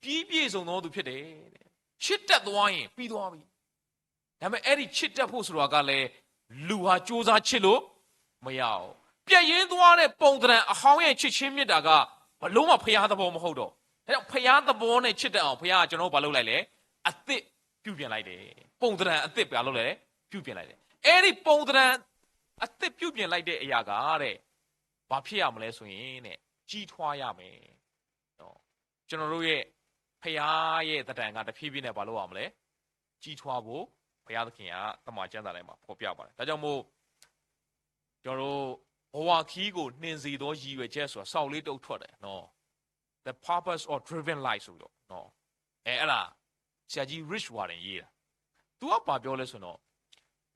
ပြီးပြည့်စုံသောသူဖြစ်တယ်တဲ့. ချစ်တတ်သွားရင်ပြီးသွားပြီ. ဒါပေမဲ့အဲ့ဒီချစ်တတ်ဖို့ဆိုတာကလည်း လူဟာကြိုးစားချစ်လို့မရဘူး. ပျက်ယွင်းသွားတဲ့ပုံသဏ္ဍာန်အဟောင်းရဲ့ချစ်ခြင်းမေတ္တာက ဘယ်လိုမှဘုရားသဘောမဟုတ်တော့ဘူး. ဒါကြောင့်ဘုရားသဘောနဲ့ချစ်တတ်အောင် ဘုရားကကျွန်တော်တို့ဘာလုပ်လိုက်လဲ? အသစ်ပြုပြင်လိုက်တယ်. ပုံသဏ္ဍာန်အသစ် ဘာလုပ်လဲ? ပြုပြင်လိုက်တယ်. အဲ့ဒီပုံသဏ္ဍာန်အသစ်ပြုပြင်လိုက်တဲ့အရာကတဲ့ ဘာဖြစ်ရမလဲဆိုရင်တဲ့ ကြီးထွားရမယ်. နော်, ကျွန်တော်တို့ရဲ့ဘုရားရဲ့သဏ္ဍာန်က တဖြည်းဖြည်းနဲ့ဘာလုပ်ရမလဲ? ကြီးထွားဖို့ ဘုရားသခင်က သမ္မာကျမ်းစာထဲမှာဖော်ပြပါတယ်. ဒါကြောင့်မို့ ကျွန်တော်တို့ ဘဝခရီးကိုနှင်စေသောရည်ရွယ်ချက်ဆိုတာ စာအုပ်လေးတစ်အုပ်ထွက်တယ်နော်. The Purpose of Driven Life ဆိုပြီးတော့နော်, အဲ, အဲ့ဒါ ဆရာကြီး Rich Warden ရေးတာ. သူကဘာပြောလဲဆိုတော့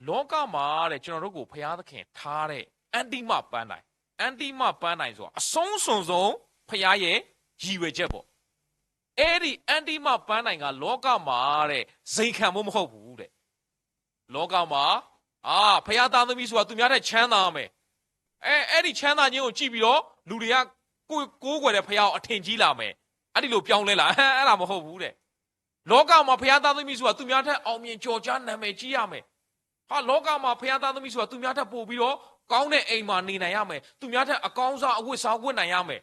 လောကမှာတဲ့ ကျွန်တော်တို့ကိုဘုရားသခင်ထားတဲ့ အန္တိမပန်းတိုင်, အန္တိမပန်းတိုင်ဆိုတာ အဆုံးစွန်ဆုံး ဘုရားရဲ့ရည်ရွယ်ချက်ပေါ့. အဲ့ဒီအန္တိမပန်းတိုင်က လောကမှာတဲ့ ဇိမ်ခံဖို့မဟုတ်ဘူးတဲ့. လောကမှာ အာ, ဘုရားသားသမီးဆိုတာ သူများထက်ချမ်းသာမယ်. အဲ, အဲ့ဒီချမ်းသာခြင်းကိုကြည့်ပြီးတော့ လူတွေက ကိုယ်ကိုးကွယ်တဲ့ဘုရားကို အထင်ကြီးလာမယ်. အဲ့ဒီလိုပြောင်းလဲလာ, အဲ့ဒါမဟုတ်ဘူးတဲ့. လောကမှာဘုရားသားသမီးဆိုတာ သူများထက်အောင်မြင်ကျော်ကြား နာမည်ကြီးရမယ်. ဟာ, လောကမှာဘုရားသားသမီးဆိုတာ သူများထက်ပိုပြီးတော့ ကောင်းတဲ့အိမ်မှာနေနိုင်ရမယ်, သူများထက်အကောင်းစားအဝတ်အစားဝတ်နိုင်ရမယ်,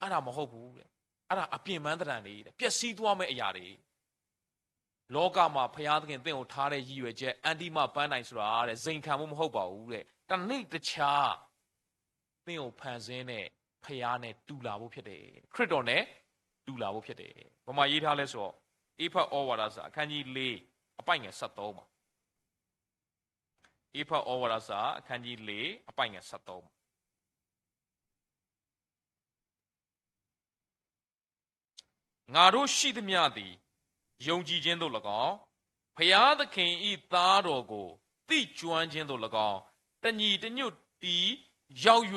အဲ့ဒါမဟုတ်ဘူးတဲ့. အဲ့ဒါအပျဉ်းပန်းသဏ္ဍာန်တွေ, ပျက်စီးသွားမယ့်အရာတွေ. လောကမှာဘုရားသခင်သင့်ကိုထားတဲ့ရည်ရွယ်ချက်, အန်တီမပန်းနိုင်ဆိုတာတဲ့, ဇိမ်ခံဖို့မဟုတ်ပါဘူးတဲ့. တနေ့တခြား သင့်ကိုဖန်ဆင်းတဲ့ဘုရားနဲ့တူလာဖို့ဖြစ်တယ်. ခရစ်တော်နဲ့တူလာဖို့ဖြစ်တယ်. ဘာမှရေးထားလဲဆိုတော့, ဧဖက်ဩဝါဒစာအခန်းကြီးလေး, အပိုဒ်ငယ်ဆယ့်သုံးပါ. ဧဖက်ဩဝါဒစာအခန်းကြီးလေး, အပိုဒ်ငယ်ဆယ့်သုံးပါ. ငါတို့ရှိသမျှသည် ယုံကြည်ခြင်းသို့၎င်း, ဘုရားသခင်၏သားတော်ကို သိကျွမ်းခြင်းသို့၎င်း, တညီတညွတ်တည်းရောက်၍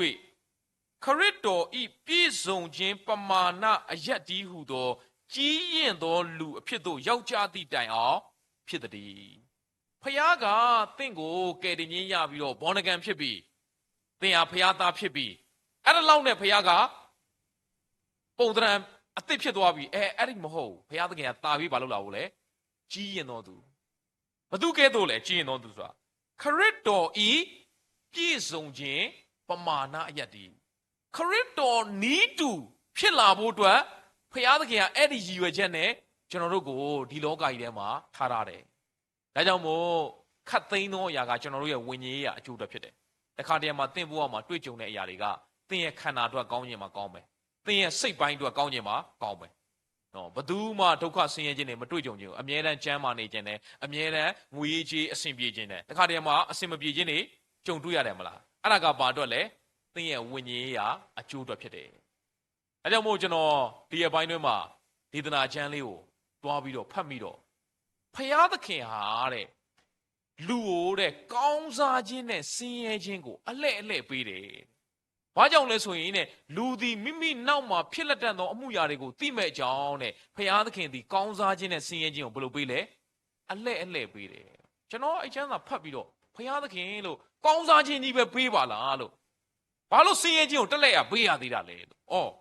ခရစ်တော်၏ပြည့်စုံခြင်းပမာဏအရပ်တည်းဟူသော ကြီးရင့်သောလူအဖြစ်သို့ ရောက်ကြသည့်တိုင်အောင် ဖြစ်သတည်း. ဘုရားကသင့်ကိုကယ်တင်ခြင်းရပြီးတော့ born again ဖြစ်ပြီ, သင်ဟာဘုရားသားဖြစ်ပြီ, အဲ့ဒါလောက်နဲ့ဘုရားက ပုံသဏ္ဍာန်အသစ်ဖြစ်သွားပြီ. အဲ, အဲ့ဒီမဟုတ်ဘူး. ဘုရားသခင်ကသာပြီးဘာလုပ်လာဖို့လဲ? ကြီးရင့်သောသူ. ဘယ်သူကဲ့သို့လဲ? ကြီးရင့်သောသူဆိုတာ, ခရစ်တော်၏ပြည့်စုံခြင်းပမာဏအရပ်တည်း, ခရစ်တော်နည်းတူဖြစ်လာဖို့အတွက် ဘုရားသခင်ကအဲ့ဒီရည်ရွယ်ချက်နဲ့ ကျွန်တော်တို့ကိုဒီလောကကြီးထဲမှာထားထားတယ်. ဒါကြောင့်မို့ ခပ်သိမ်းသောအရာက ကျွန်တော်တို့ရဲ့ဝိညာဉ်ရေးရာအကျိုးအတွက်ဖြစ်တယ်. တခါတရံမှာ သင့်ဘဝမှာတွေ့ကြုံတဲ့အရာတွေက သင့်ရဲ့ခန္ဓာအတွက်ကောင်းချင်မှကောင်းမယ်. သင့်ရဲ့စိတ်ပိုင်းအတွက်ကောင်းချင်မှကောင်းမယ်. နော်, ဘယ်သူမှဒုက္ခဆင်းရဲခြင်းတွေမတွေ့ကြုံချင်ဘူး. အမြဲတမ်းကျန်းမာနေချင်တယ်. အမြဲတမ်းငွေရေးကြေးအဆင်ပြေချင်တယ်. တခါတရံမှာ အဆင်မပြေခြင်းတွေကြုံတွေ့ရတယ်မလား? အဲ့ဒါကဘာအတွက်လဲ? သင့်ရဲ့ဝိညာဉ်ရေးရာအကျိုးအတွက်ဖြစ်တယ်. ဒါကြောင့်မို့ကျွန်တော်ဒီရက်ပိုင်းတွင်းမှာဒေသနာကျမ်းလေးကိုတွားပြီးတော့ဖတ်မိတော့, ဘုရားသခင်ဟာတဲ့, လူကိုတဲ့, ကောင်းစားခြင်းနဲ့ဆင်းရဲခြင်းကိုအလှည့်အလှည့်ပေးတယ်. ဘာကြောင့်လဲဆိုရင်တဲ့, လူသည်မိမိနောက်မှာဖြစ်လတံ့သောအမှုရာတွေကိုသိမဲ့အကြောင်းနဲ့, ဘုရားသခင်သည်ကောင်းစားခြင်းနဲ့ဆင်းရဲခြင်းကိုဘယ်လိုပေးလဲ? အလှည့်အလှည့်ပေးတယ်. ကျွန်တော်အဲ့ကျမ်းစာဖတ်ပြီးတော့, ဘုရားသခင်လို့ကောင်းစားခြင်းကြီးပဲပေးပါလားလို့, ဘာလို့ဆင်းရဲခြင်းကိုတလှည့်ရပေးရသေးတာလဲလို့. အော်,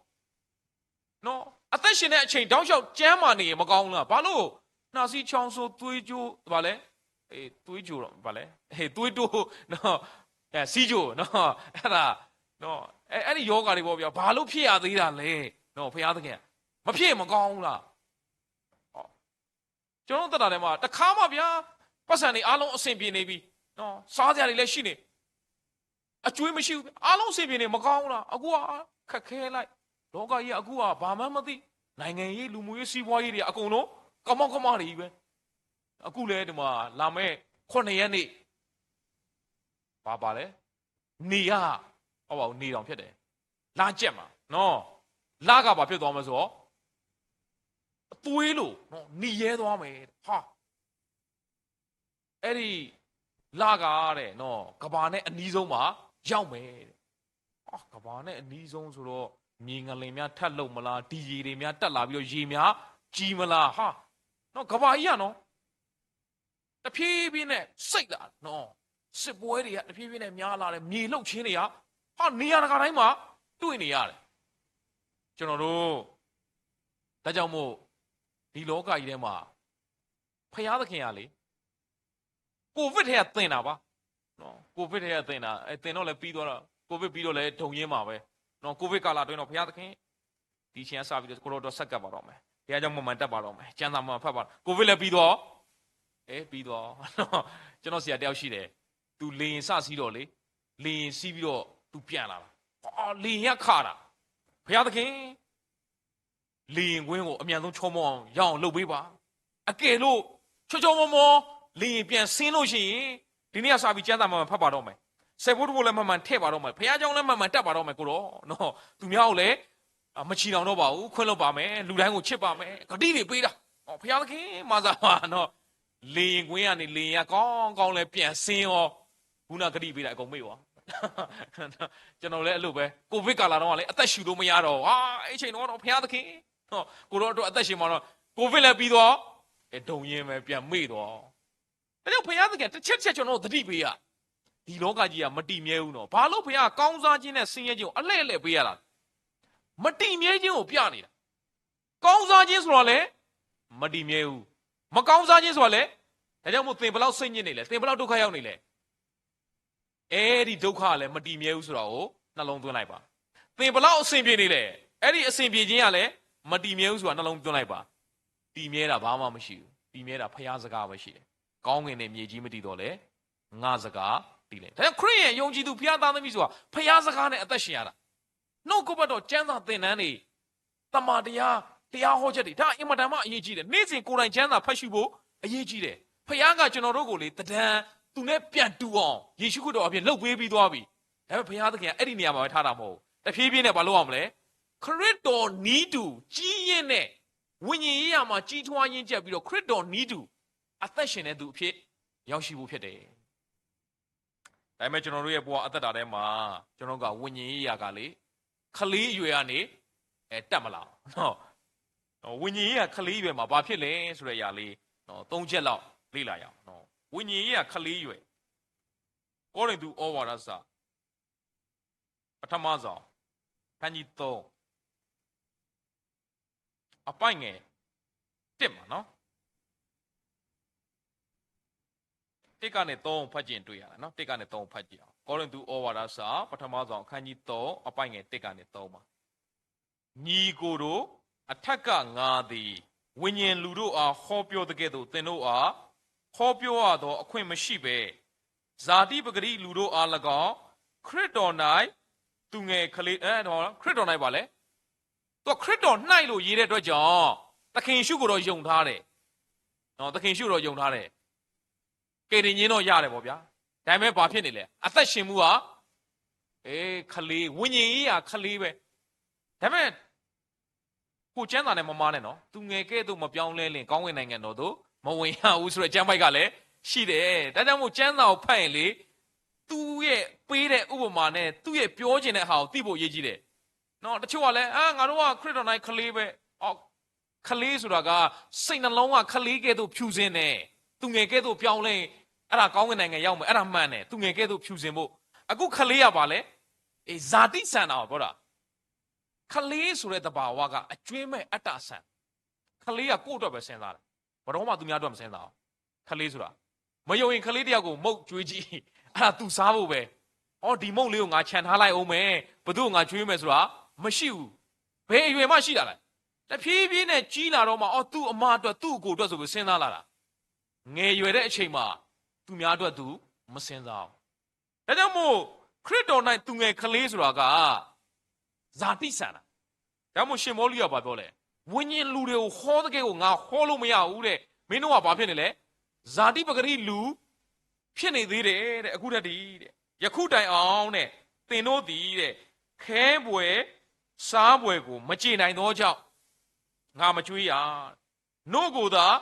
နော်, အသက်ရှင်တဲ့အချိန်တောက်လျှောက်ကျန်းမာနေရင်မကောင်းဘူးလား? ဘာလို့နှာစေးချောင်းဆိုးသွေးကျိုး, ဘာလဲ, အေး, သွေးကျိုးတော့ဘာလဲ, ဟေး, သွေးတိုး, နော်, အဲ, ဆီးချို, နော်, အဲ့ဒါ, နော်, အဲ, အဲ့ဒီရောဂါတွေပေါ့ဗျာ, ဘာလို့ဖြစ်ရသေးတာလဲ, နော်, ဘုရားသခင်ကမဖြစ်ရင်မကောင်းဘူးလား? ကျွန်တော်တို့သက်တာထဲမှာတခါမှဗျာ, ပတ်စံတွေအားလုံးအဆင်ပြေနေပြီ, နော်, စားစရာတွေလည်းရှိနေ, အကြွေးမရှိဘူး, အားလုံးအဆင်ပြေနေ, မကောင်းဘူးလား? အခုကခက်ခဲလိုက်, လောကကြီးကအခုကဘာမှန်းမသိ, နိုင်ငံရေး, လူမှုရေး, စီးပွားရေးတွေကအကုန်လုံးကမောက်ကမတွေကြီးပဲ. အခုလဲဒီမှာလာမယ့်ခုနှစ်ရက်နေ့, ဘာပါလဲ, နေရ, ဟုတ်ပါဘူး, နေတောင်ဖြစ်တယ်, လကြက်မှာ, နော်, လကဘာဖြစ်သွားမလဲဆိုတော့, အသွေးလို, နော်, နေရဲသွားမယ်, ဟာ, အဲ့ဒီလကတဲ့, နော်, ကမ္ဘာနဲ့အနီးဆုံးမှာရောက်မယ်တဲ့. ဟာ, ကမ္ဘာနဲ့အနီးဆုံးဆိုတော့, မြေငလျင်များထပ်လိပ်မလား, ဒီရေတွေများတက်လာပြီးတော့ရေများကြီးမလား, ဟာ, နော်, ကမ္ဘာကြီးကနော်, တဖြည်းဖြည်းနဲ့စိပ်လာ, နော်, စစ်ပွဲတွေကတဖြည်းဖြည်းနဲ့များလာတယ်, မြေလှုပ်ခြင်းတွေက, ဟာ, နေရာတကာတိုင်းမှာတွေ့နေရတယ်. ကျွန်တော်တို့, ဒါကြောင့်မို့, ဒီလောကကြီးထဲမှာ ဘုရားသခင်ကလေ, ကိုဗစ်ထဲကသင်တာပါ, နော်, ကိုဗစ်ထဲကသင်တာ, အဲ, သင်တော့လည်းပြီးသွားတော့, ကိုဗစ်ပြီးတော့လည်းဒုံရင်းမှာပဲ, နော်, ကိုဗစ်ကာလအတွင်းတော့ ဘုရားသခင်, ဒီအချိန်ကစပြီးတော့ ကိုယ်တော်အတွက်ဆက်ကပ်ပါတော့မယ်, ဘုရားကျောင်းမှန်မှန်တက်ပါတော့မယ်, ကျမ်းစာမှန်မှန်ဖတ်ပါတော့, ကိုဗစ်လည်းပြီးသွား, အဲ, ပြီးသွား, ကျွန်တော်ဆရာတယောက်ရှိတယ်, သူလေယာဉ်စစီးတော့လေ, လေယာဉ်စီးပြီးတော့သူပြန်လာတာ, ဟာ, လေယာဉ်ကခါတာ, ဘုရားသခင်, လေယာဉ်ကွင်းကိုအမြန်ဆုံးချောမောအောင်ရောက်အောင်လုပ်ပေးပါ, အကယ်လို့ချောချောမောမောလေယာဉ်ပြန်ဆင်းလို့ရှိရင်, ဒီနေ့ကစပြီးကျမ်းစာမှန်မှန်ဖတ်ပါတော့မယ်, ဆယ်ဘိတဘိလည်းမှန်မှန်ထည့်ပါတော့မယ်, ဘုရားကျောင်းလည်းမှန်မှန်တက်ပါတော့မယ်, ကိုယ်တော်, နော်, သူများကိုလည်း, အာ, မချည်နှောင်တော့ပါဘူး, ခွင့်လွှတ်ပါမယ်, လူတိုင်းကိုချစ်ပါမယ်, ကတိတွေပေးတာ, ဟော, ဘုရားသခင်, မဆါပါနော်, လေယာဉ်ကွင်းကနေလေယာဉ်ကကောင်းကောင်းလဲပြန်ဆင်းရော, ခုနကတိပေးတာအကုန်မေ့သွား, ကျွန်တော်လည်းအဲ့လိုပဲ, ကိုဗစ်ကာလတုန်းကလည်းအသက်ရှူလို့မရတော့ဘူး, ဟာ, အဲ့ချိန်တော့ဘုရားသခင်, နော်, ကိုယ်တော်အတွက်အသက်ရှင်မှာတော့, ကိုဗစ်လည်းပြီးသွား, အဲ, ဒုံရင်းပဲ, ပြန်မေ့သွား. ဒါကြောင့်ဘုရားသခင်တစ်ချက်တစ်ချက်ကျွန်တော်တို့သတိပေးရ, ဒီလောကကြီးကမတည်မြဲဘူးနော်, ဘာလို့ဘုရားကောင်းစားခြင်းနဲ့ဆင်းရဲခြင်းကိုအလှည့်အလှည့်ပေးရတာလဲ, မတည်မြဲခြင်းကိုပြနေတာ, ကောင်းစားခြင်းဆိုတာလည်းမတည်မြဲဘူး, မကောင်းစားခြင်းဆိုတာလည်း, ဒါကြောင့်မို့သင်ဘယ်လောက်စိတ်ညစ်နေလဲ, သင်ဘယ်လောက်ဒုက္ခရောက်နေလဲ, အဲ့ဒီဒုက္ခလည်း မတည်မြဲဘူးဆိုတာကို နှလုံးသွင်းလိုက်ပါ။ သင်ဘယ်လောက်အဆင်ပြေနေလဲ၊ အဲ့ဒီအဆင်ပြေခြင်းကလည်း မတည်မြဲဘူးဆိုတာ နှလုံးသွင်းလိုက်ပါ။ တည်မြဲတာ ဘာမှမရှိဘူး။ တည်မြဲတာ ဘုရားစကားပဲရှိတယ်။ ကောင်းကင်နဲ့မြေကြီး မတည်သော်လည်း ငါ့စကားတည်လိမ့်မယ်။ ဒါကြောင့် ခရစ်ယာန်ယုံကြည်သူ ဘုရားသားသမီးဆိုတာ ဘုရားစကားနဲ့ အသက်ရှင်ရတာ။ နှုတ်ကပတ်တော် ကျမ်းစာသင်တန်းတွေ၊ သမ္မာတရား၊ တရားဟောချက်တွေ၊ ဒါအင်မတန်မှ အရေးကြီးတယ်။ နေ့စဉ်ကိုယ်တိုင် ကျမ်းစာဖတ်ရှုဖို့ အရေးကြီးတယ်။ ဘုရားက ကျွန်တော်တို့ကိုလေ သဏ္ဍာန် သူနဲ့ပြန်တူအောင် ယေရှုခရစ်တော်အပြင် လုပ်ပေးပြီးသွားပြီ။ ဒါပေမဲ့ ဘုရားသခင်က အဲ့ဒီနေရာမှာပဲ ထားတာမဟုတ်ဘူး။ တဖြည်းဖြည်းနဲ့ ဘာလုပ်ရမလဲ။ ခရစ်တော်နည်းတူ ကြီးရင့်တဲ့ ဝိညာဉ်ရေးရာမှာ ကြီးထွားရင့်ကျက်ပြီးတော့ ခရစ်တော်နည်းတူ အသက်ရှင်တဲ့သူအဖြစ် ရောက်ရှိဖို့ဖြစ်တယ်။ ဒါပေမဲ့ ကျွန်တော်တို့ရဲ့ ဘဝအသက်တာထဲမှာ ကျွန်တော်က ဝိညာဉ်ရေးရာကလေ ကလေးအရွယ်ကနေ အဲ တက်မလာအောင်နော်။ ဝိညာဉ်ရေးရာ ကလေးအရွယ်မှာ ဘာဖြစ်လဲဆိုတဲ့အရာလေးနော် သုံးချက်လောက် လေ့လာရအောင်နော်။ ဝိညာဉ်ရေးရာ ကလေးအရွယ်။ ကောရိန္သုဩဝါဒစာ ပထမဆောင် ခန်းကြီးသုံး အပိုဒ်ငယ်တစ်မှာနော် တစ်ကနေသုံးဖတ်ကြည့်ရင်တွေ့ရတယ်နော်။ တစ်ကနေသုံးဖတ်ကြည့်အောင်။ ကောရိန္သုဩဝါဒစာ ပထမဆောင် အခန်းကြီးသုံး အပိုဒ်ငယ်တစ်ကနေသုံးမှာ ညီအစ်ကိုတို့၊ အထက်ကငါသည် ဝိညာဉ်လူတို့အား ဟောပြောသကဲ့သို့ သင်တို့အား ဟောပြောရသော အခွင့်မရှိဘဲ၊ ဇာတိပကတိလူတို့အား ၎င်း၊ ခရစ်တော်၌ သူငယ်ကလေး၊ အဲ၊ ခရစ်တော်၌ဘာလဲ။ သူက ခရစ်တော်၌လို့ ရေးတဲ့အတွက်ကြောင့် သခင်ယေရှုကိုတော့ ယုံထားတယ်နော်။ သခင်ယေရှုကိုတော့ ယုံထားတယ်။ ကယ်တင်ခြင်းတော့ ရတယ်ပေါ့ဗျာ။ ဒါပေမဲ့ ဘာဖြစ်နေလဲ။ အသက်ရှင်မှုက အေး ကလေး၊ ဝိညာဉ်ရေးရာ ကလေးပဲ။ ဒါပေမဲ့ ကိုယ်ကျမ်းစာနဲ့ မမါနဲ့နော်။ သူငယ်ကဲ့သို့ မပြောင်းလဲလျှင် ကောင်းကင်နိုင်ငံတော်သို့ မဝင်ရဘူးဆိုတဲ့ ကျမ်းပိုဒ်ကလည်း ရှိတယ်။ ဒါကြောင့်မို့ ကျမ်းစာကို ဖတ်ရင်လေ သူ့ရဲ့ ပေးတဲ့ဥပမာနဲ့ သူ့ရဲ့ ပြောချင်တဲ့ဟာကို သိဖို့ အရေးကြီးတယ်နော်။ တချို့ကလည်း အာ၊ ငါတို့က ခရစ်တော်၌ ကလေးပဲ။ အော်၊ ကလေးဆိုတာက စိတ်နှလုံးက ကလေးကဲ့သို့ ဖြူစင်တယ်။ သူငယ်ကဲ့သို့ ပြောင်းလဲရင် အဲ့ဒါ ကောင်းကင်နိုင်ငံ ရောက်မယ်။ အဲ့ဒါမှန်တယ်။ သူငယ်ကဲ့သို့ ဖြူစင်ဖို့။ အခု ကလေးက ဘာလဲ။ အေး၊ ဇာတိဆန်တာကို ပြောတာ။ ကလေးဆိုတဲ့ သဘာဝက အကြွင်းမဲ့ အတ္တဆန်။ ကလေးက ကိုယ့်အတွက်ပဲ စဉ်းစားတယ်။ ဘယ်တော့မှ သူများအတွက် မစဉ်းစားဘူး။ ကလေးဆိုတာ။ မယုံရင် ကလေးတစ်ယောက်ကို မုန့်ကျွေးကြည့်။ အဲ့ဒါ သူစားဖို့ပဲ။ အော်၊ ဒီမုန့်လေးကို ငါချန်ထားလိုက်ဦးမယ်။ ဘယ်သူ့ကို ငါကျွေးမယ်ဆိုတာ မရှိဘူး။ ဘယ်အရွယ်မှ ရှိတာလဲ။ တဖြည်းဖြည်းနဲ့ ကြီးလာတော့မှ အော်၊ သူ့အမအတွက်၊ သူ့အကိုအတွက်ဆိုပြီး စဉ်းစားလာတာ။ ငယ်ရွယ်တဲ့အချိန်မှာ သူများအတွက် သူမစဉ်းစားဘူး။ ဒါကြောင့်မို့ ခရစ်တော်၌ သူငယ်ကလေးဆိုတာက ဇာတိဆန်တာ။ ဒါကြောင့်မို့ ရှင်ပေါလုက ဘာပြောလဲ။ ဝိညာဉ်လူတွေကို ဟောသကဲ့သို့ ငါဟောလို့မရဘူးတဲ့။ မင်းတို့က ဘာဖြစ်နေလဲ။ ဇာတိပကတိလူ ဖြစ်နေသေးတယ်တဲ့။ အခုထက်ထိတဲ့။ ယခုတိုင်အောင်တဲ့ သင်တို့သည်တဲ့ ခဲဘွယ်စားဘွယ်ကို မကြေနိုင်သောကြောင့် ငါမကြွေးရ။ နို့ကိုသာ၊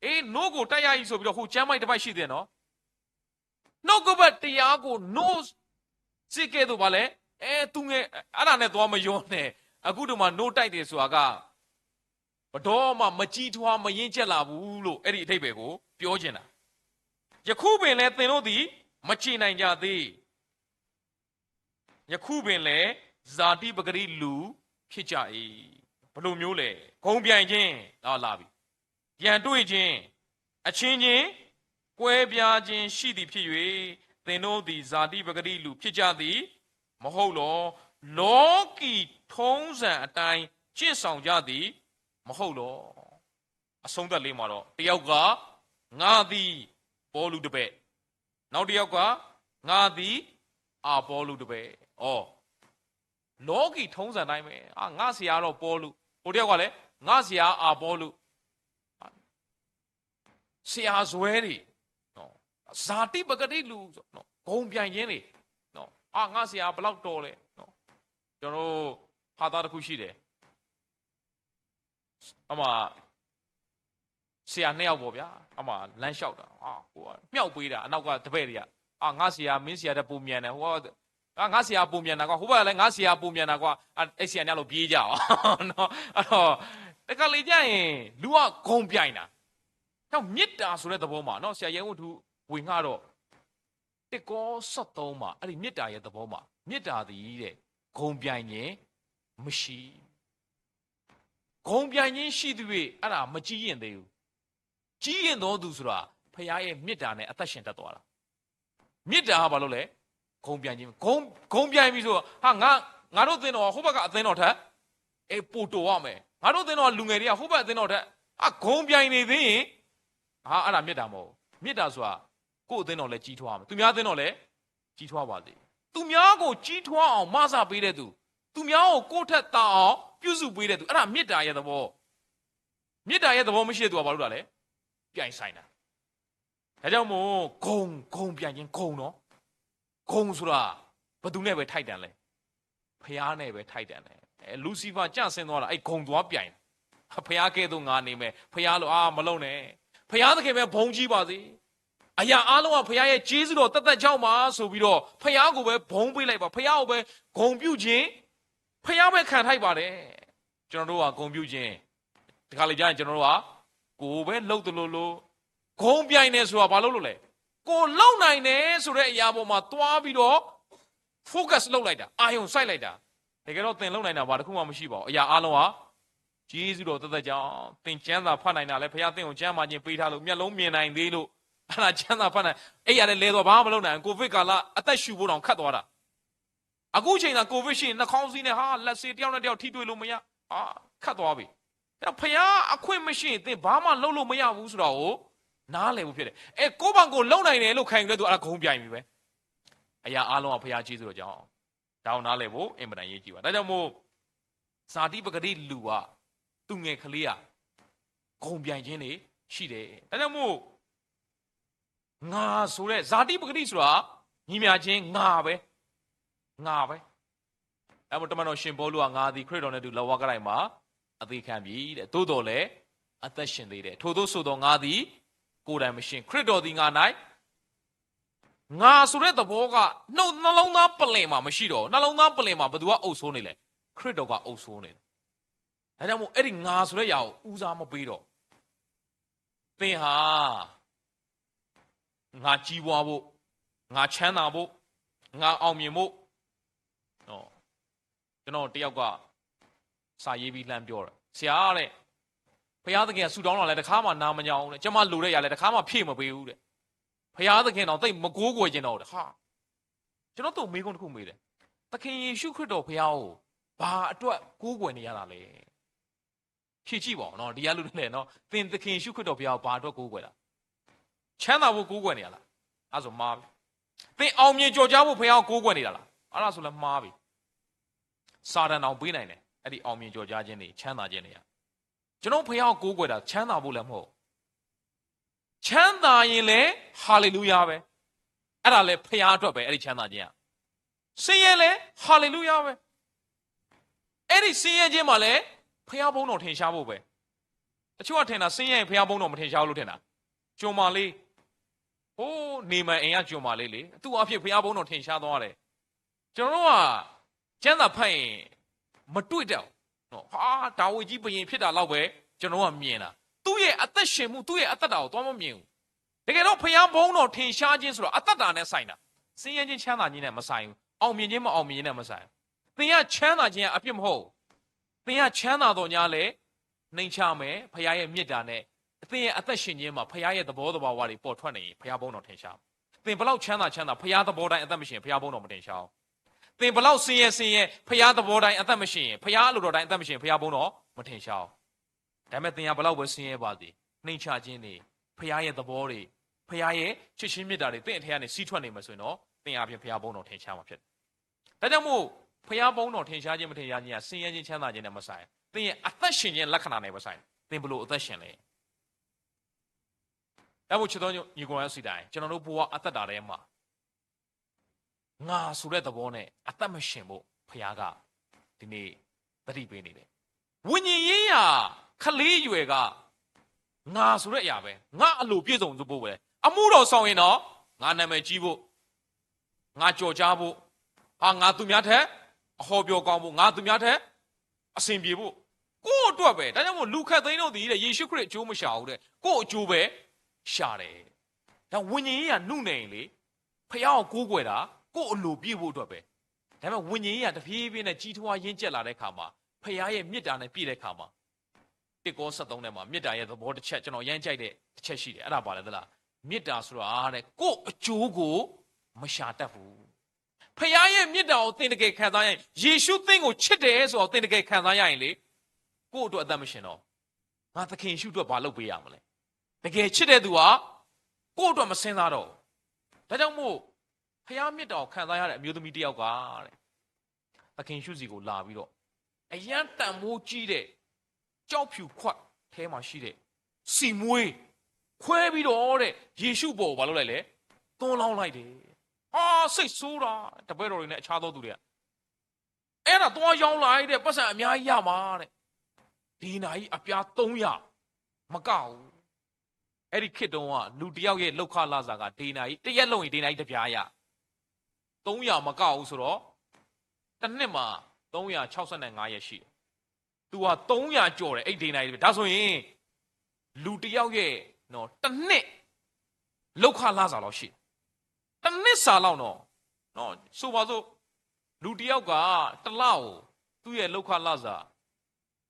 အေး၊ နို့ကို တိုက်ရ၏ဆိုပြီးတော့ ဟိုကျမ်းပိုဒ်တစ်ပိုဒ် ရှိသေးတယ်နော်။ နှုတ်ကပတ်တရားကို နို့စ့ၢ်ကဲ့သို့ ဘာလဲ။ အဲ၊ သူငယ်၊ အဲ့ဒါနဲ့ သွားမရောနဲ့။ အခုတည်းမှာ နို့တိုက်တယ်ဆိုတာက ဘယ်တော့မှ မကြီးထွား မရင့်ကျက်လာဘူးလို့ အဲ့ဒီအဓိပ္ပာယ်ကို ပြောချင်တာ။ ယခုပင်လည်း သင်တို့သည် မကြေနိုင်ကြသေး။ ယခုပင်လည်း ဇာတိပကတိလူ ဖြစ်ကြ၏။ ဘယ်လိုမျိုးလဲ။ ဂုဏ်ပြိုင်ခြင်း၊ အာ၊ လာပြီ။ ရန်တွေ့ခြင်း၊ အချင်းချင်း ကွဲပြားခြင်းရှိသည်ဖြစ်၍ သင်တို့သည် ဇာတိပကတိလူ ဖြစ်ကြသည် မဟုတ်လော။ လောကီထုံးစံအတိုင်း ကျင့်ဆောင်ကြသည် မဟုတ်လော။ အဆုံးသတ်လေးမှာတော့ တစ်ယောက်က ငါသည် ပေါလုတပည့်၊ နောက်တစ်ယောက်က ငါသည် အာပေါလုတပည့်။ အော်၊ လောကီထုံးစံအတိုင်းပဲ။ အာ၊ ငါ့ဆရာတော့ ပေါလု၊ ဟိုတစ်ယောက်ကလည်း ငါ့ဆရာ အာပေါလု။ ဆရာစွဲတွေနော်။ ဇာတိပကတိလူနော်။ ဂုဏ်ပြိုင်ခြင်းတွေနော်။ အာ၊ ငါ့ဆရာ ဘယ်လောက်တော်လဲနော်။ ကျွန်တော်တို့ ဟာသသားတစ်ခုရှိတယ်။ အမှ ဆရာနှစ်ယောက်ပေါ့ဗျာ။ အမှ လမ်းလျှောက်တာ။ အာ၊ ဟိုက မြှောက်ပေးတာ။ အနောက်က တပည့်တွေက အာ၊ ငါ့ဆရာ မင်းဆရာထက်ပိုမြန်တယ်။ ဟိုက အာ၊ ငါ့ဆရာပိုမြန်တာကွာ။ ဟိုဘက်ကလည်း ငါ့ဆရာပိုမြန်တာကွာ။ အာ၊ အဲ့ဆရာနှစ်ယောက်လုံး ပြေးကြအောင်နော်။ အဲ့တော့ တခါလေကျရင် လူက ဂုဏ်ပြိုင်တာ။ နောက် မေတ္တာဆိုတဲ့သဘောမှာနော်။ ဆရာ ရဲဝတ္ထု ဝေငှတော့ တစ်ကောဆယ့်သုံးမှာ အဲ့ဒီ မေတ္တာရဲ့သဘောမှာ မေတ္တာသည်တဲ့ ဂုဏ်ပြိုင်ခြင်းမရှိ။ ဂုဏ်ပြိုင်ခြင်းရှိသရွေ့ အဲ့ဒါ မကြီးရင့်သေးဘူး။ ကြီးရင့်သောသူဆိုတာ ဘုရားရဲ့မေတ္တာနဲ့ အသက်ရှင်တတ်သွားတာ။ မေတ္တာက ဘာလို့လဲ။ ဂုဏ်ပြိုင်ခြင်း ဂုဏ် ဂုဏ်ပြိုင်ပြီဆိုတော့ ဟာ ငါ ငါတို့အသင်းတော်က ဟိုဘက်ကအသင်းတော်ထက် အဲ ပိုတိုဝါမယ်. ငါတို့အသင်းတော်က လူငယ်တွေက ဟိုဘက်အသင်းတော်ထက် ဟာ ဂုဏ်ပြိုင်နေသေးရင် ဟာ အဲ့ဒါမေတ္တာမဟုတ်ဘူး. မေတ္တာဆိုတာ ကိုယ့်အသင်းတော်လည်းကြီးထွားမယ်. သူများအသင်းတော်လည်းကြီးထွားပါစေ. သူများကိုကြီးထွားအောင်မစပေးတဲ့သူ, သူများကိုကိုယ့်ထက်သာအောင် ပြုစုပေးတဲ့သူ, အဲ့ဒါမေတ္တာရဲ့သဘော. မေတ္တာရဲ့သဘောမရှိတဲ့သူက ဘာလုပ်တာလဲ? ပြိုင်ဆိုင်တာ. ဒါကြောင့်မို့ ဂုဏ် ဂုဏ်ပြိုင်ခြင်း ဂုဏ်နော်. ဂုဏ်ဆိုတာ ဘယ်သူနဲ့ပဲထိုက်တန်လဲ? ဘုရားနဲ့ပဲထိုက်တန်တယ်. အဲ လူစီဖာကျဆင်းသွားတာ အဲ့ဂုဏ်သွားပြိုင်တာ. ဘုရားကဲ့သို့ငါနေမယ်. ဘုရားလိုအားမလုပ်နဲ့. ဘုရားသခင်ပဲဘုန်းကြီးပါစေ. အရာအားလုံးကဘုရားရဲ့ကျေးဇူးတော်သက်သက်ကြောင့်ပါဆိုပြီးတော့ ဘုရားကိုပဲဘုန်းပေးလိုက်ပါ. ဘုရားကိုပဲဂုဏ်ပြုခြင်း ဘုရားပဲခံထိုက်ပါတယ်. ကျွန်တော်တို့ကဂုဏ်ပြုခြင်း တခါလေကျရင်ကျွန်တော်တို့က ကိုယ်ပဲလှုပ်သလိုလို ဂုဏ်ပြိုင်နေဆိုတာဘာလို့လို့လဲ? ကိုယ်လှုပ်နိုင်တယ်ဆိုတဲ့အရာပေါ်မှာသွားပြီးတော့ focus လုပ်လိုက်တာ, အာရုံစိုက်လိုက်တာ. တကယ်တော့သင်လှုပ်နိုင်တာဘာတစ်ခုမှမရှိပါဘူး. အရာအားလုံးဟာကျေးဇူးတော်သက်သက်ကြောင့်, သင်ကျမ်းစာဖတ်နိုင်တာလဲ ဘုရားသင်ကိုကျန်းမာခြင်းပေးထားလို့, မျက်လုံးမြင်နိုင်သေးလို့, အဲ့ဒါကျမ်းစာဖတ်နိုင်, အဲ့ရလဲလဲသွား ဘာမှမလုပ်နိုင်ဘူး. ကိုဗစ်ကာလ အသက်ရှူဖို့တောင်ခက်သွားတာ. အခုချိန်သာ ကိုဗစ်ရှိရင် နှာခေါင်းစည်းနဲ့ ဟာ လက်ဆေး, တစ်ယောက်နဲ့တစ်ယောက်ထိတွေ့လို့မရ, အာ, ခက်သွားပြီ. အဲ့တော့ ဘုရားအခွင့်မရှိရင် သင်ဘာမှလုပ်လို့မရဘူးဆိုတာကို နားလည်ဖို့ဖြစ်တယ်. အဲ ကိုယ့်ဘာကိုယ်လုပ်နိုင်တယ်လို့ခံယူတဲ့သူ အဲ့ဒါဂုဏ်ပြိုင်ပြီပဲ. အရာအားလုံးဟာဘုရားကျေးဇူးတော်ကြောင့်. ဒါကိုနားလည်ဖို့ အင်မတန်အရေးကြီးပါ. ဒါကြောင့်မို့ ဇာတိပကတိလူဟာ သူငယ်ကလေးဟာ ဂုဏ်ပြိုင်ခြင်းတွေရှိတယ်. ဒါကြောင့်မို့ ငါဆိုတဲ့ ဇာတိပကတိဆိုတာ ညီမျှခြင်း ငါပဲ, ငါပဲ. အဲဒါမို့ တမန်တော်ရှင်ပေါလုက ငါသည်ခရစ်တော်နဲ့အတူ လက်ဝါးကပ်တိုင်မှာ အသေခံပြီတဲ့. သို့သော်လည်း အသက်ရှင်သေးတယ်. ထိုသို့ဆိုသော် ငါသည် ကိုယ်တိုင်မရှင်, ခရစ်တော်သည် ငါ၌ ငါဆိုတဲ့သဘောက နှုတ်, နှလုံးသားပလယ်မှာမရှိတော့ဘူး. နှလုံးသားပလယ်မှာ ဘယ်သူကအုပ်စိုးနေလဲ? ခရစ်တော်ကအုပ်စိုးနေတယ်. ဒါကြောင့်မို့ အဲ့ဒီငါဆိုတဲ့ຢာကို ဦးစားမပေးတော့ဘူး. သင်ဟာ ငါကြီးပွားဖို့, ငါချမ်းသာဖို့, ငါအောင်မြင်ဖို့, နော်, ကျွန်တော်တစ်ယောက်က စာရေးပြီးလှမ်းပြောတယ်. ဆရာတဲ့, ဘုရားသခင်ကဆုတောင်းတာလည်းတစ်ခါမှနားမညောင်းဘူးတဲ့. ကျွန်မလိုတဲ့အရာလည်းတစ်ခါမှဖြည့်မပေးဘူးတဲ့. ဘုရားသခင်တော့သိပ်မကိုးကွယ်ချင်တော့ဘူးတဲ့. ဟာ, ကျွန်တော်သူ့မေးခွန်းတစ်ခုမေးတယ်. သခင်ယေရှုခရစ်တော်ဘုရားကို ဘာအတွက်ကိုးကွယ်နေရတာလဲ? ဖြေကြည့်ပါဦးနော်. ဒီကလူတွေလည်းနော်, သင်သခင်ယေရှုခရစ်တော်ဘုရားကို ဘာအတွက်ကိုးကွယ်တာလဲ? ချမ်းသာဖို့ကိုးကွယ်နေရလား? အဲ့ဒါဆိုမှားပြီ. သင်အောင်မြင်ကျော်ကြားဖို့ဘုရားကိုကိုးကွယ်နေတာလား? အဲ့ဒါဆိုလည်းမှားပြီ. စာတန်တောင်ပေးနိုင်တယ်, အဲ့ဒီအောင်မြင်ကျော်ကြားခြင်းတွေ, ချမ်းသာခြင်းတွေက. ကျွန်တော်ဘုရားကိုကိုးကွယ်တာ ချမ်းသာဖို့လည်းမဟုတ်ဘူး. ချမ်းသာရင်လည်း ဟာလေလုယာပဲ. အဲ့ဒါလည်းဘုရားအတွက်ပဲ, အဲ့ဒီချမ်းသာခြင်းက. ဆင်းရဲလည်း ဟာလေလုယာပဲ. အဲ့ဒီဆင်းရဲခြင်းမှာလည်း ဘုရားဘုန်းတော်ထင်ရှားဖို့ပဲ. တချို့ကထင်တာ ဆင်းရဲရင်ဘုရားဘုန်းတော်မထင်ရှားဘူးလို့ထင်တာ. ကျွန်မလေး, ဟိုး နေမန်အိမ်ကကျွန်မလေးလေ, သူ့အားဖြင့်ဘုရားဘုန်းတော်ထင်ရှားသွားတယ်. ကျွန်တော်တို့က ကျမ်းစာဖတ်ရင် မတွေ့တတ်ဘူးနော်. ဟာ, ဒါဝိဒ်ကြီးဘုရင်ဖြစ်တာလောက်ပဲ ကျွန်တော်ကမြင်တာ. သူ့ရဲ့အသက်ရှင်မှု, သူ့ရဲ့အသက်တာကိုသွားမမြင်ဘူး. တကယ်တော့ ဘုရားဘုန်းတော်ထင်ရှားခြင်းဆိုတာ အသက်တာနဲ့ဆိုင်တာ. ဆင်းရဲခြင်းချမ်းသာခြင်းနဲ့မဆိုင်ဘူး. အောင်မြင်ခြင်းမအောင်မြင်ခြင်းနဲ့မဆိုင်ဘူး. သင်ကချမ်းသာခြင်းကအပြစ်မဟုတ်ဘူး. သင်ကချမ်းသာသော်ငြားလည်း နှိမ့်ချမယ်. ဘုရားရဲ့မေတ္တာနဲ့ သင်ရဲ့အသက်ရှင်ခြင်းမှာ ဘုရားရဲ့သဘောသဘာဝတွေပေါ်ထွက်နေရင် ဘုရားဘုန်းတော်ထင်ရှားမယ်. သင်ဘယ်လောက်ချမ်းသာချမ်းသာ, ဘုရားသဘောတိုင်းအသက်မရှင်, ဘုရားဘုန်းတော်မထင်ရှားဘူး. သင်ဘယ်လောက်ဆင်းရဲဆင်းရဲ, ဘုရားသဘောတိုင်းအသက်မရှင်ရင်, ဘုရားအလိုတော်တိုင်းအသက်မရှင်, ဘုရားဘုန်းတော်မထင်ရှားဘူး. ဒါပေမဲ့ သင်ကဘယ်လောက်ပဲဆင်းရဲပါစေ, နှိမ့်ချခြင်းတွေ, ဘုရားရဲ့သဘောတွေ, ဘုရားရဲ့ချစ်ခြင်းမေတ္တာတွေ သင့်အထဲကနေစီးထွက်နေမယ်ဆိုရင်တော့ သင့်အားဖြင့် ဘုရားဘုန်းတော်ထင်ရှားမှာဖြစ်တယ်. ဒါကြောင့်မို့ ဘုရားဘုန်းတော်ထင်ရှားခြင်းမထင်ရှားခြင်းက ဆင်းရဲခြင်းချမ်းသာခြင်းနဲ့မဆိုင်ဘူး. သင်ရဲ့အသက်ရှင်ခြင်းလက္ခဏာနဲ့ပဲဆိုင်တယ်. သင်ဘယ်လိုအသက်ရှင်လဲ? ဒါမို့ ချစ်တော်ညီကိုယ်တိုင်းစီတိုင်း ကျွန်တော်တို့ဘဝအသက်တာထဲမှာ ငါဆိုတဲ့သဘောနဲ့အသက်မရှင်ဖို့ ဘုရားကဒီနေ့သတိပေးနေတယ်. ဝိညာဉ်ရေးရာကလေးအရွယ်က ငါဆိုတဲ့အရာပဲ, ငါအလိုပြည့်စုံဖို့ပဲ. အမှုတော်ဆောင်ရင်တော့ ငါနာမည်ကြီးဖို့, ငါကျော်ကြားဖို့, ဟာ, ငါသူများထက်အဟောပြောကောင်းဖို့, ငါသူများထက်အဆင်ပြေဖို့, ကိုယ့်အတွက်ပဲ. ဒါကြောင့်မို့ လူခပ်သိမ်းတို့သည်တဲ့ ယေရှုခရစ်အကျိုးမရှာဘူးတဲ့, ကိုယ့်အကျိုးပဲရှာတယ်. ဒါဝိညာဉ်ရေးရာနုနယ်ရင်လေ, ဘုရားကိုကိုးကွယ်တာ ကိုယ့်အလိုပြည့်ဖို့အတွက်ပဲ. ဒါပေမဲ့ ဝိညာဉ်ရေးရာတဖြည်းဖြည်းနဲ့ကြီးထွားရင့်ကျက်လာတဲ့အခါမှာ ဘုရားရဲ့မေတ္တာနဲ့ပြည့်တဲ့အခါမှာ, တစ်ကောဆယ့်သုံးထဲမှာ မေတ္တာရဲ့သဘောတစ်ချက်, ကျွန်တော်အရမ်းကြိုက်တဲ့တစ်ချက်ရှိတယ်. အဲ့ဒါဘာလဲသလား? မေတ္တာဆိုတာတဲ့ ကိုယ့်အကျိုးကိုမရှာတတ်ဘူး. ဖယါယဲၢ်မ့ၢ်တၢ်အီၤသ့ၣ်တကဲၣ်ခၣ်သါယါအံၤ, ယ့ၣ်ၡူးသ့ၣ်ကိၣ်ဆၢတဲာ်စ့ၢ်အီၤသ့ၣ်တကဲၣ်ခၣ်သါယါအံၤလံ, ကိၣ်ဒိၣ်အသးမ့ၢ်ဆ့ၣ်နီၤ, ငါသခ့ၣ်ယ့ၣ်ၡူးဒိၣ်ပာ်လိာ်ပှ့ၤယၤမလဲၣ်. တကဲၣ်ဆၢတဲာ်သူဧါ, ကိၣ်ဒိၣ်မ့ၢ်ဆ့ၣ်နီၤဒီး, ဒါကြောင့်မို့, ဖယါမ့ၢ်တၢ်အီၤခၣ်သါယါဒီး အမျိုးသမီးတယောက်က သခ့ၣ်ယ့ၣ်ၡူးစံၣ်ကိၣ်လၢ်ဝံၤဒီး, အယါတၢ်မိၢ်ကံဒီး, ကၠီဖၠူၣ်ခွါထဲမၤရှံဒီး, စံၣ်မှ့ၣ်, ခွဲဝံၤဒီးဒီး ယ့ၣ်ၡူးဘီၣ်ဘၣ်လီၤလဲၣ်လဲၣ်, သွန်လောင်းလိုက်တယ်. ဟါစိတ်ဆိုးတာ, တပၢၤဒီးန့ၣ် အဆါသိသူဒဲး, အဲဒါသွန်လောင်းလိုက်တဲ့ ပိုက်ဆံအများကြီးရမှာတဲ့, ဒေနၤအံၤအပြားသုံးရာ မကဘူး. အဲဒီခေတ်တုန်းက လူတစ်ယောက်ရဲ့လုပ်ခလစာက ဒေနၤအံၤ တစ်ရက်လုပ်ရင် ဒေနၤအံၤတစ်ပြားရ, သုံးရာ မကဘူးဆိုတော့, တစ်နှစ်မှာ သုံးရာခြောက်ဆယ့်ငါးရက်ရှိတယ်. သူက သုံးရာကျော်တယ်, အဲ့ဒေနၤအံၤတစ်ပြား, ဒါဆိုရင် လူတစ်ယောက်ရဲ့နော်, တစ်နှစ်လုပ်ခလစာလောက်ရှိတယ်, တစ်နှစ်စာလောက်နော်, နော်, ဆိုပါစို့, လူတစ်ယောက်က တစ်လကို သူ့ရဲ့လုပ်ခလစာ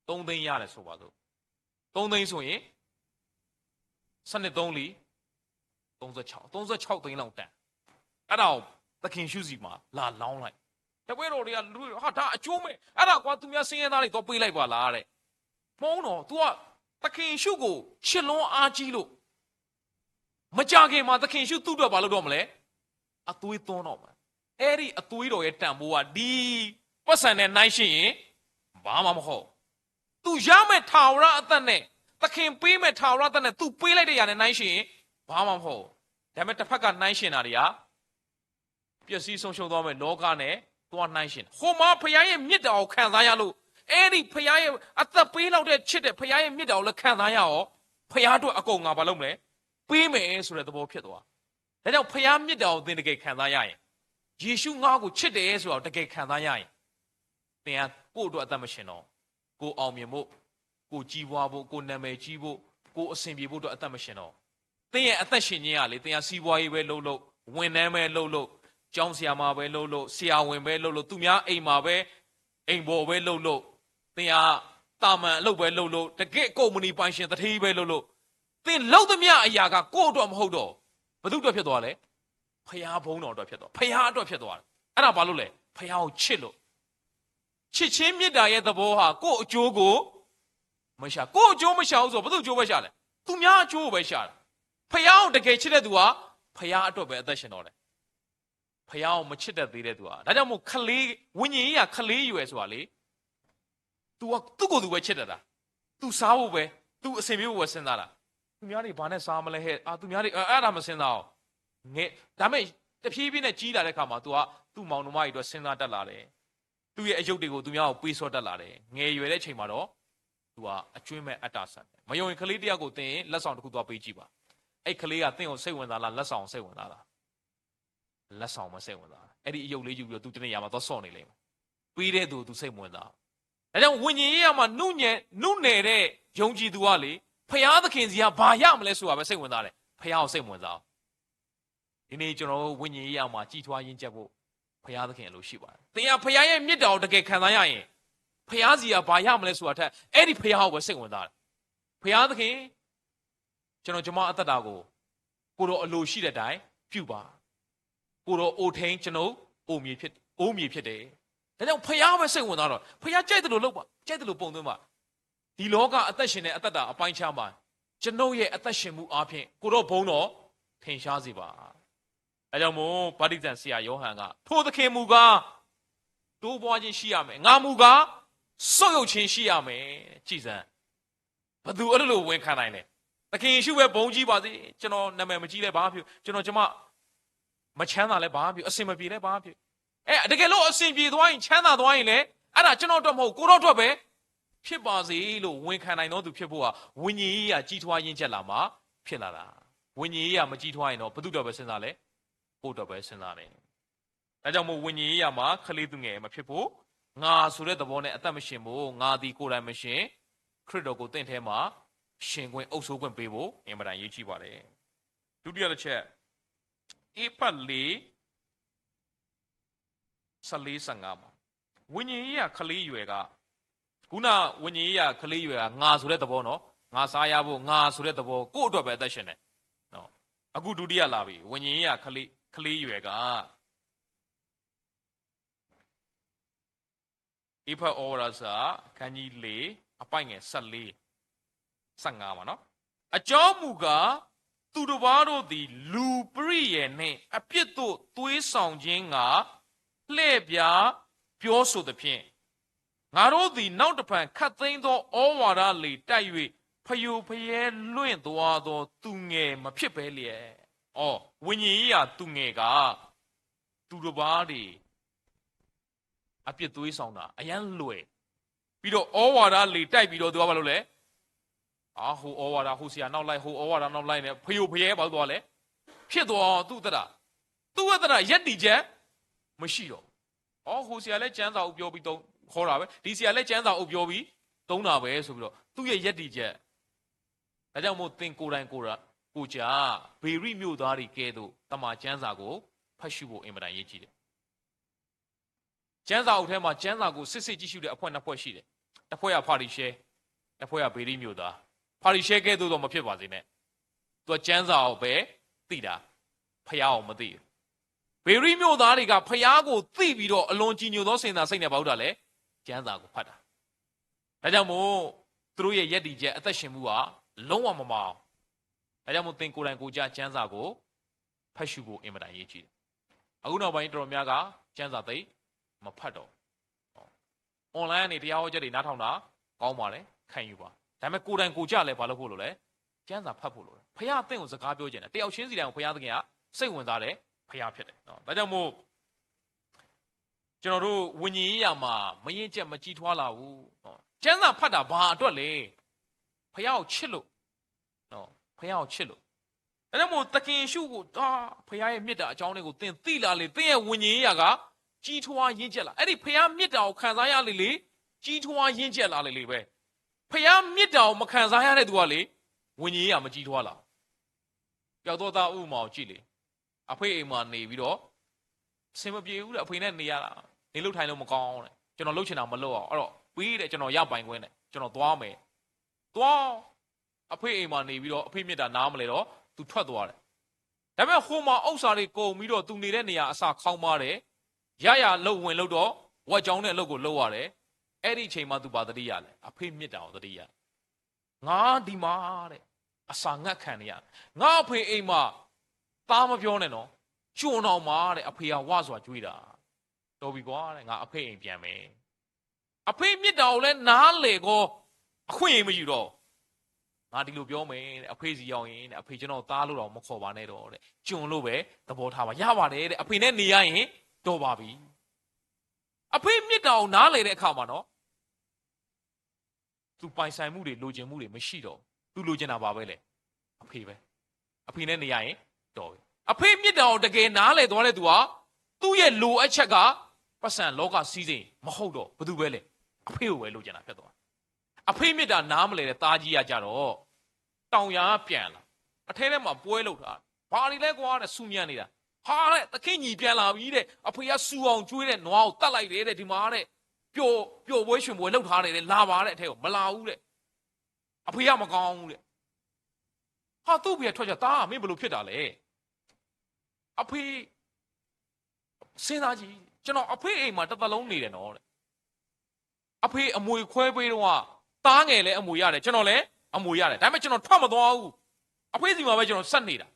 သုံးသိန်းရတယ်ဆိုပါစို့, သုံးသိန်းဆိုရင် ဆယ့်နှစ်သုံးလီၤ, သုံးဆယ့်ခြောက်, သုံးဆယ့်ခြောက်သိန်းလောက်တန်, အဲ့ဒါကို သခင်ယေရှုဆီမှာ လာလောင်းလိုက်. တပည့်တော်တွေက လူတွေ ဟာ ဒါအကျိုးမဲ့, အဲ့ဒါကွာ သူများဆင်းရဲသားတွေသွားပေးလိုက်ပါလားတဲ့. မဟုတ်နော်, သူက သခင်ယေရှုကို ချစ်လွန်းအားကြီးလို့ မကြာခင်မှာ သခင်ယေရှု သူ့အတွက် ဘာလုပ်တော့မလဲ, အသွေးသွန်းတော့မယ်. အဲ့ဒီအသွေးတော်ရဲ့တန်ဖိုးက ဒီပိုက်ဆံနဲ့နှိုင်းယှဉ်ရင် ဘာမှမဟုတ်. သူရမယ့်ထာဝရအသက်နဲ့ သခင်ပေးမယ့်ထာဝရအသက်နဲ့ သူပေးလိုက်တဲ့ຢာနဲ့နှိုင်းယှဉ်ရင် ဘာမှမဟုတ်ဘူး. ဒါပေမဲ့ တစ်ဖက်ကနှိုင်းယှဉ်တာတွေက ပျက်စီးဆုံးရှုံးသွားမယ့်လောကနဲ့ သွားနှိုင်းယှဉ်တာ. ဟိုမှာ ဘုရားရဲ့မေတ္တာကိုခံစားရလို့, အဲ့ဒီဘုရားရဲ့အသက်ပေးလောက်တဲ့ချစ်တဲ့ ဘုရားရဲ့မေတ္တာကိုလည်းခံစားရအောင်, ဘုရားအတွက်အကုန်ငါဘာလုပ်မလဲ, ပေးမယ်ဆိုတဲ့သဘောဖြစ်သွား. ဒါကြောင့် ဘုရားမေတ္တာကိုသင်တကယ်ခံစားရရင်, ယေရှုငါ့ကိုချစ်တယ်ဆိုတာကိုတကယ်ခံစားရရင်, သင်ကကိုယ့်အတွက်အသက်မရှင်တော့ဘူး. ကိုယ်အောင်မြင်ဖို့, ကိုယ်ကြီးပွားဖို့, ကိုယ်နာမည်ကြီးဖို့, ကိုယ်အဆင်ပြေဖို့အတွက်အသက်မရှင်တော့ဘူး. သင်ရဲ့အသက်ရှင်ခြင်းကလေ, သင်ကစီးပွားရေးပဲလုပ်လုပ်, ဝန်ထမ်းပဲလုပ်လုပ်, ကျောင်းဆရာမပဲလုပ်လုပ်, ဆရာဝန်ပဲလုပ်လုပ်, သူများအိမ်မှာပဲ, အိမ်ဖော်ပဲလုပ်လုပ်, သင်ကသာမန်အလုပ်ပဲလုပ်လုပ်, တကယ့်ကုမ္ပဏီပိုင်ရှင်သူဌေးပဲလုပ်လုပ်, သင်လုပ်သမျှအရာကကိုယ့်အတွက်မဟုတ်တော့ဘူး. ဘယ်သူ့အတွက်ဖြစ်သွားလဲ? ဘုရားဘုန်းတော်အတွက်ဖြစ်သွား, ဘုရားအတွက်ဖြစ်သွားတယ်. အဲ့ဒါဘာလို့လဲ? ဘုရားကိုချစ်လို့. ချစ်ခြင်းမေတ္တာရဲ့သဘောဟာ ကိုယ့်အကျိုးကိုမရှာ, ကိုယ့်အကျိုးမရှာဘူးဆိုတော့ ဘယ်သူ့အကျိုးပဲရှာလဲ? သူများအကျိုးကိုပဲရှာတာ. ဘုရားကိုတကယ်ချစ်တဲ့သူဟာ ဘုရားအတွက်ပဲအသက်ရှင်တော့တယ်. ဘုရားကိုမချစ်တတ်သေးတဲ့သူဟာ, ဒါကြောင့်မို့ ကလေး, ဝိညာဉ်ရေးရာကလေးအရွယ်ဆိုတာလေ, သူက သူ့ကိုယ်သူပဲချစ်တတ်တာ, သူစားဖို့ပဲ, သူအဆင်ပြေဖို့ပဲစဉ်းစားတာ. သူများတွေဘာနဲ့စားမလဲဟဲ့, အာ, သူများတွေ, အဲ, အဲ့ဒါမစဉ်းစားအောင်. ငယ်, ဒါပေမဲ့ တဖြည်းဖြည်းနဲ့ကြီးလာတဲ့အခါမှာ သူက သူ့မောင်နှမတွေအတွက်စဉ်းစားတတ်လာတယ်. သူ့ရဲ့အယုတ်တွေကို သူများကိုပေးဆွဲတတ်လာတယ်. ငယ်ရွယ်တဲ့အချိန်မှာတော့ သူကအကြွင်းမဲ့အတ္တဆန်တယ်. မယုံရင် ကလေးတစ်ယောက်ကိုသင် လက်ဆောင်တစ်ခုသွားပေးကြည့်ပါ. အဲ့ကလေးကသင်ကိုစိတ်ဝင်စားလား, လက်ဆောင်ကိုစိတ်ဝင်စားလား? လက်ဆောင်ကိုစိတ်ဝင်စားတယ်. အဲ့ဒီအယုတ်လေးယူပြီးတော့ သူတနေရာမှာသွားဆော့နေလိမ့်မယ်. ပေးတဲ့သူကိုသူစိတ်မဝင်စားဘူး. ဒါကြောင့် ဝိညာဉ်ရေးရာမှာနုနယ်, နုနယ်တဲ့ယုံကြည်သူကလေ, ဘုရားသခင်ဆီကဘာရမလဲဆိုတာပဲစိတ်ဝင်စားတယ်. ဘုရားကိုစိတ်မဝင်စားဘူး. ဒီနေ့ကျွန်တော်တို့ဝိညာဉ်ရေးရာမှာကြီးထွားရင့်ကျက်ဖို့ ဘုရားသခင်အလိုရှိပါတယ်. သင်ကဘုရားရဲ့မေတ္တာကိုတကယ်ခံစားရရင်, ဘုရားဆီကဘာရမလဲဆိုတာထက် အဲ့ဒီဘုရားကိုပဲစိတ်ဝင်စားတယ်. ဘုရားသခင်, ကျွန်တော်ကျမအသက်တာကို ကိုယ်တော်အလိုရှိတဲ့အတိုင်းပြုပါ. ကိုယ်တော်အိုထိန်း, ကျွန်တော်အိုမြေဖြစ်, အိုမြေဖြစ်တယ်. ဒါကြောင့် ဘုရားပဲစိတ်ဝင်စားတော့, ဘုရားကြိုက်သလိုလုပ်ပါ, ကြိုက်သလိုပုံသွင်းပါ. ဒီလောကအသက်ရှင်တဲ့အသက်တာအပိုင်းအခြားမှာ, ကျွန်ုပ်ရဲ့အသက်ရှင်မှုအားဖြင့် ကိုယ်တော်ဘုန်းတော်ထင်ရှားစေပါ. ဒါကြောင့်မို့ ဗတ္တိဇံဆရာယောဟန်က, ထိုသခင်မူကား တိုးပွားခြင်းရှိရမယ်, ငါမူကား ဆုတ်ယုတ်ခြင်းရှိရမယ်. ကြည်စမ်း. ဘယ်သူအဲ့လိုဝန်ခံနိုင်လဲ? သခင်ယေရှုပဲဘုန်းကြီးပါစေ, ကျွန်တော်နာမည်မကြီးလဲဘာဖြစ်, ကျွန်တော်ကျမမချမ်းသာလဲဘာဖြစ်, အဆင်မပြေလဲဘာဖြစ်. အဲ, တကယ်လို့အဆင်ပြေသွားရင်, ချမ်းသာသွားရင်လဲ, အဲ့ဒါကျွန်တော်အတွက်မဟုတ်, ကိုယ်တော်အတွက်ပဲဖြစ်ပါစေလို့ ဝန်ခံနိုင်သောသူဖြစ်ဖို့ဟာ ဝိညာဉ်ရေးရာကြီးထွားရင့်ကျက်လာမှဖြစ်လာတာ. ဝိညာဉ်ရေးရာမကြီးထွားရင်တော့ ဘယ်သူ့အတွက်ပဲစဉ်းစားလဲ? ကိုယ့်အတွက်ပဲစဉ်းစားတယ်. ဒါကြောင့်မို့ ဝိညာဉ်ရေးရာမှာ ကလေးသူငယ်မဖြစ်ဖို့, ငါဆိုတဲ့သဘောနဲ့အသက်မရှင်ဖို့, ငါသည်ကိုယ်တိုင်မရှင်, ခရစ်တော်ကိုသင့်ထဲမှာရှင်ခွင့်, အုပ်စိုးခွင့်ပေးဖို့ အင်မတန်အရေးကြီးပါတယ်. ဒုတိယတစ်ချက်, ဧဖက်လေး, ဆယ့်လေး, ဆယ့်ငါးမှာ, ဝိညာဉ်ရေးရာကလေးအရွယ်က, ခုန ဝိညာဉ်ရေးရာကလေးအရွယ်က ငါဆိုတဲ့သဘောနော်, ငါစားရဖို့, ငါဆိုတဲ့သဘော, ကိုယ့်အတွက်ပဲအသက်ရှင်တယ်နော်. အခုဒုတိယလာပြီ, ဝိညာဉ်ရေးရာကလေး, ကလေးအရွယ်က, ဧဖ့ၣ် ဩဝါဒစာ အခန်းကြီးလေး အပိုင်းငယ် ဆယ့်လေး ဆယ့်ငါးပါနော်။ အကြောင်းမူကား, သူတစ်ပါးတို့သည် လူပရိယာယ်နှင့် အပြစ်သို့သွေးဆောင်ခြင်းငှာ လှည့်ဖြားပြောဆိုသဖြင့်, ငါတို့သည် နောက်တဖန် ခပ်သိမ်းသော ဩဝါဒလေတိုက်၍ ဖယိုဖယဲလွင့်သွားသော သူငယ်မဖြစ်ဘဲလျက်, အော်, ဝိညာဉ်ရေးရာသူငယ်က သူတစ်ပါးတွေ အပြစ်သွေးဆောင်တာ အရမ်းလွယ်. ပြီးတော့ ဩဝါဒလေတိုက်ပြီးတော့ သူကဘာလုပ်လဲ? အာ, ဟိုဩဝါဒ, ဟိုဆရာနောက်လိုက်, ဟိုဩဝါဒနောက်လိုက်နဲ့ ဖယိုဖယဲဘာလုပ်သွားလဲ? ဖြစ်သွားအောင် သူ့အသက်တာ, သူ့အသက်တာ ရပ်တည်ချက် မရှိတော့ဘူး. အော်, ဟိုဆရာလည်း ကျမ်းစာအုပ်ပြောပြီးသုံး, ခေါ်တာပဲ, ဒီဆရာလည်း ကျမ်းစာအုပ်ပြောပြီး သုံးတာပဲဆိုပြီးတော့ သူ့ရဲ့ရပ်တည်ချက်. ဒါကြောင့်မို့ သင်ကိုယ်တိုင်ကိုယ်, ကိုယ်ကျား ဗေရိတ်မြို့သားတွေကဲ့သို့ တမန်ကျမ်းစာကို ဖတ်ရှုဖို့ အင်မတန်အရေးကြီးတယ်. ကျမ်းစာအုပ်ထဲမှာ ကျမ်းစာကို စစ်စစ်ကြည့်ရှုတဲ့ အဖွဲ့နှစ်ဖွဲ့ရှိတယ်. တစ်ဖွဲ့က ဖာရိရှဲ, တစ်ဖွဲ့က ဗေရိတ်မြို့သား. ဖာရိရှဲကဲ့သို့တော့ မဖြစ်ပါစေနဲ့. သူက ကျမ်းစာကိုပဲသိတာ, ဘုရားကို မသိဘူး. ဗေရိတ်မြို့သားတွေက ဘုရားကိုသိပြီးတော့ အလွန်ကြည်ညိုသော စေတနာစိတ်နဲ့ ဘာလုပ်တာလဲ? ကျမ်းစာကို ဖတ်တာ. ဒါကြောင့်မို့ သူတို့ရဲ့ ရပ်တည်ချက် အသက်ရှင်မှုက လုံးဝမမာအောင်. ဒါကြောင့်မို့ သင်ကိုယ်တိုင်ကိုယ်ကျား ကျမ်းစာကို ဖတ်ရှုဖို့ အင်မတန်အရေးကြီးတယ်. အခုနောက်ပိုင်း တော်တော်များများက ကျမ်းစာသိပ်မဖတ်တော့ဘူး. Online ကနေ တရားဟောချက်တွေ နားထောင်တာ ကောင်းပါတယ်, ခံယူပါ. ဒါပေမဲ့ ကိုယ်တိုင်ကိုယ်ကျားလည်း ဘာလုပ်ဖို့လိုလဲ? ကျမ်းစာဖတ်ဖို့လိုတယ်. ဘုရားသခင်ကို စကားပြောချင်တယ်. တစ်ယောက်ချင်းစီတိုင်းကို ဘုရားသခင်က စိတ်ဝင်စားတဲ့ ဘုရားဖြစ်တယ်နော်. ဒါကြောင့်မို့ ကျွန်တော်တို့ ဝိညာဉ်ရေးရာမှာ မရင့်ကျက် မကြီးထွားလာဘူးနော်. ကျမ်းစာဖတ်တာ ဘာအတွက်လဲ? ဘုရားကိုချစ်လို့နော်, ဘုရားကိုချစ်လို့. ဒါကြောင့်မို့ သခင်ယေရှုကို အာ, ဘုရားရဲ့မေတ္တာအကြောင်းတွေကို သင်သိလာလေ, သင်ရဲ့ဝိညာဉ်ရေးရာက ကြီးထွားရင့်ကျက်လာ. အဲ့ဒီဘုရားမေတ္တာကို ခံစားရလေလေ, ကြီးထွားရင့်ကျက်လာလေလေပဲ. ဘုရားမေတ္တာကို မခံစားရတဲ့သူကလေ, ဝိညာဉ်ရေးရာ မကြီးထွားလာဘူး. ပျောက်သောသား ဥပမာကိုကြည့်လေ. အဖေ့အိမ်မှာနေပြီးတော့ အဆင်မပြေဘူးတဲ့, အဖေနဲ့နေရတာ, နေလို့ထိုင်လို့မကောင်းတဲ့, ကျွန်တော်လုပ်ချင်တာမလုပ်အောင်, အဲ့တော့ ပေးတဲ့, ကျွန်တော်ရပိုင်ခွင့်နဲ့ ကျွန်တော်သွားမယ်, သွား. အဖေ့အိမ်မှာနေပြီးတော့ အဖေ့မေတ္တာနားမလည်တော့ သူထွက်သွားတယ်. ဒါပေမဲ့ ဟိုမှာဥစ္စာတွေကုန်ပြီးတော့ သူနေတဲ့နေရာ အစာခေါင်းပါးတယ်, ရရာလုပ်ဝင်လုပ်တော့ ဝက်ကြောင်းနဲ့ အလုပ်ကိုလုပ်ရတယ်. အဲ့ဒီအချိန်မှာ သူဘာသတိရလဲ? အဖေ့မေတ္တာကိုသတိရတယ်. ငါဒီမှာတဲ့, အစာငတ်ခံနေရတယ်. ငါ့အဖေအိမ်မှာ သားမပြောနဲ့နော်, ကျွန်တော်မှာတဲ့, အဖေကဝါစွာကြွေးတာ. တော်ပြီကွာတဲ့, ငါအဖေအိမ်ပြန်မယ်. အဖေ့မေတ္တာကိုလည်း နားလည်ကော အခွင့်အရေးမယူတော့ဘူး. ငါဒီလိုပြောမယ်တဲ့, အဖေ့ဆီရောက်ရင်တဲ့, အဖေ့ကျွန်တော်သားလို့တောင်မခေါ်ပါနဲ့တော့တဲ့, ကျွန်လို့ပဲသဘောထားပါ. ရပါတယ်တဲ့, အဖေ့နဲ့နေရရင်တော်ပါပြီ. အဖေ့မေတ္တာကို နားလည်တဲ့အခါမှာနော်, သူပိုင်ဆိုင်မှုတွေ လိုချင်မှုတွေ မရှိတော့ဘူး. သူလိုချင်တာဘာပဲလဲ? အဖေပဲ. အဖေနဲ့နေရရင်တော်ပြီ. အဖေ့မေတ္တာကို တကယ်နားလည်သွားတဲ့သူဟာ သူ့ရဲ့လိုအပ်ချက်က ပိုက်ဆံလောကစည်းစိမ် မဟုတ်တော့ဘူး. ဘယ်သူပဲလဲ? အဖေ့ကိုပဲ လိုချင်တာဖြစ်သွားတယ်. အဖေ့မေတ္တာ နားမလည်တဲ့ သားကြီးကကြတော့ တောင်ယာကပြန်လာ, အထဲထဲမှာ ပွဲလုပ်ထား, ဘာတွေလဲကွာတဲ့, ဆူညံနေတာ. ဟာတဲ့, သခင်ညီပြန်လာပြီတဲ့, အဖေက ဆူအောင်ကြွေးတဲ့, နွားကိုသတ်လိုက်တယ်တဲ့, ဒီမှာတဲ့, ပျော်, ပျော်ပွဲရွှင်ပွဲလုပ်ထားတယ်တဲ့, လာပါတဲ့, အထဲကို မလာဘူးတဲ့. အဖေက မကောင်းဘူးတဲ့. ဟာ, သူ့အဖေက ထွက်ကြ, သား, မင်းဘယ်လိုဖြစ်တာလဲ? အဖေ, စဉ်းစားကြည့်, ကျွန်တော် အဖေ့အိမ်မှာ တစ်သက်လုံးနေတယ်နော်တဲ့. အဖေအမွေခွဲပေးတုန်းက သားငယ်လည်း အမွေရတယ်, ကျွန်တော်လည်း အမွေရတယ်, ဒါပေမဲ့ ကျွန်တော်ထွက်မသွားဘူး. အဖေ့ဆီမှာပဲ ကျွန်တော်ဆက်နေတာ.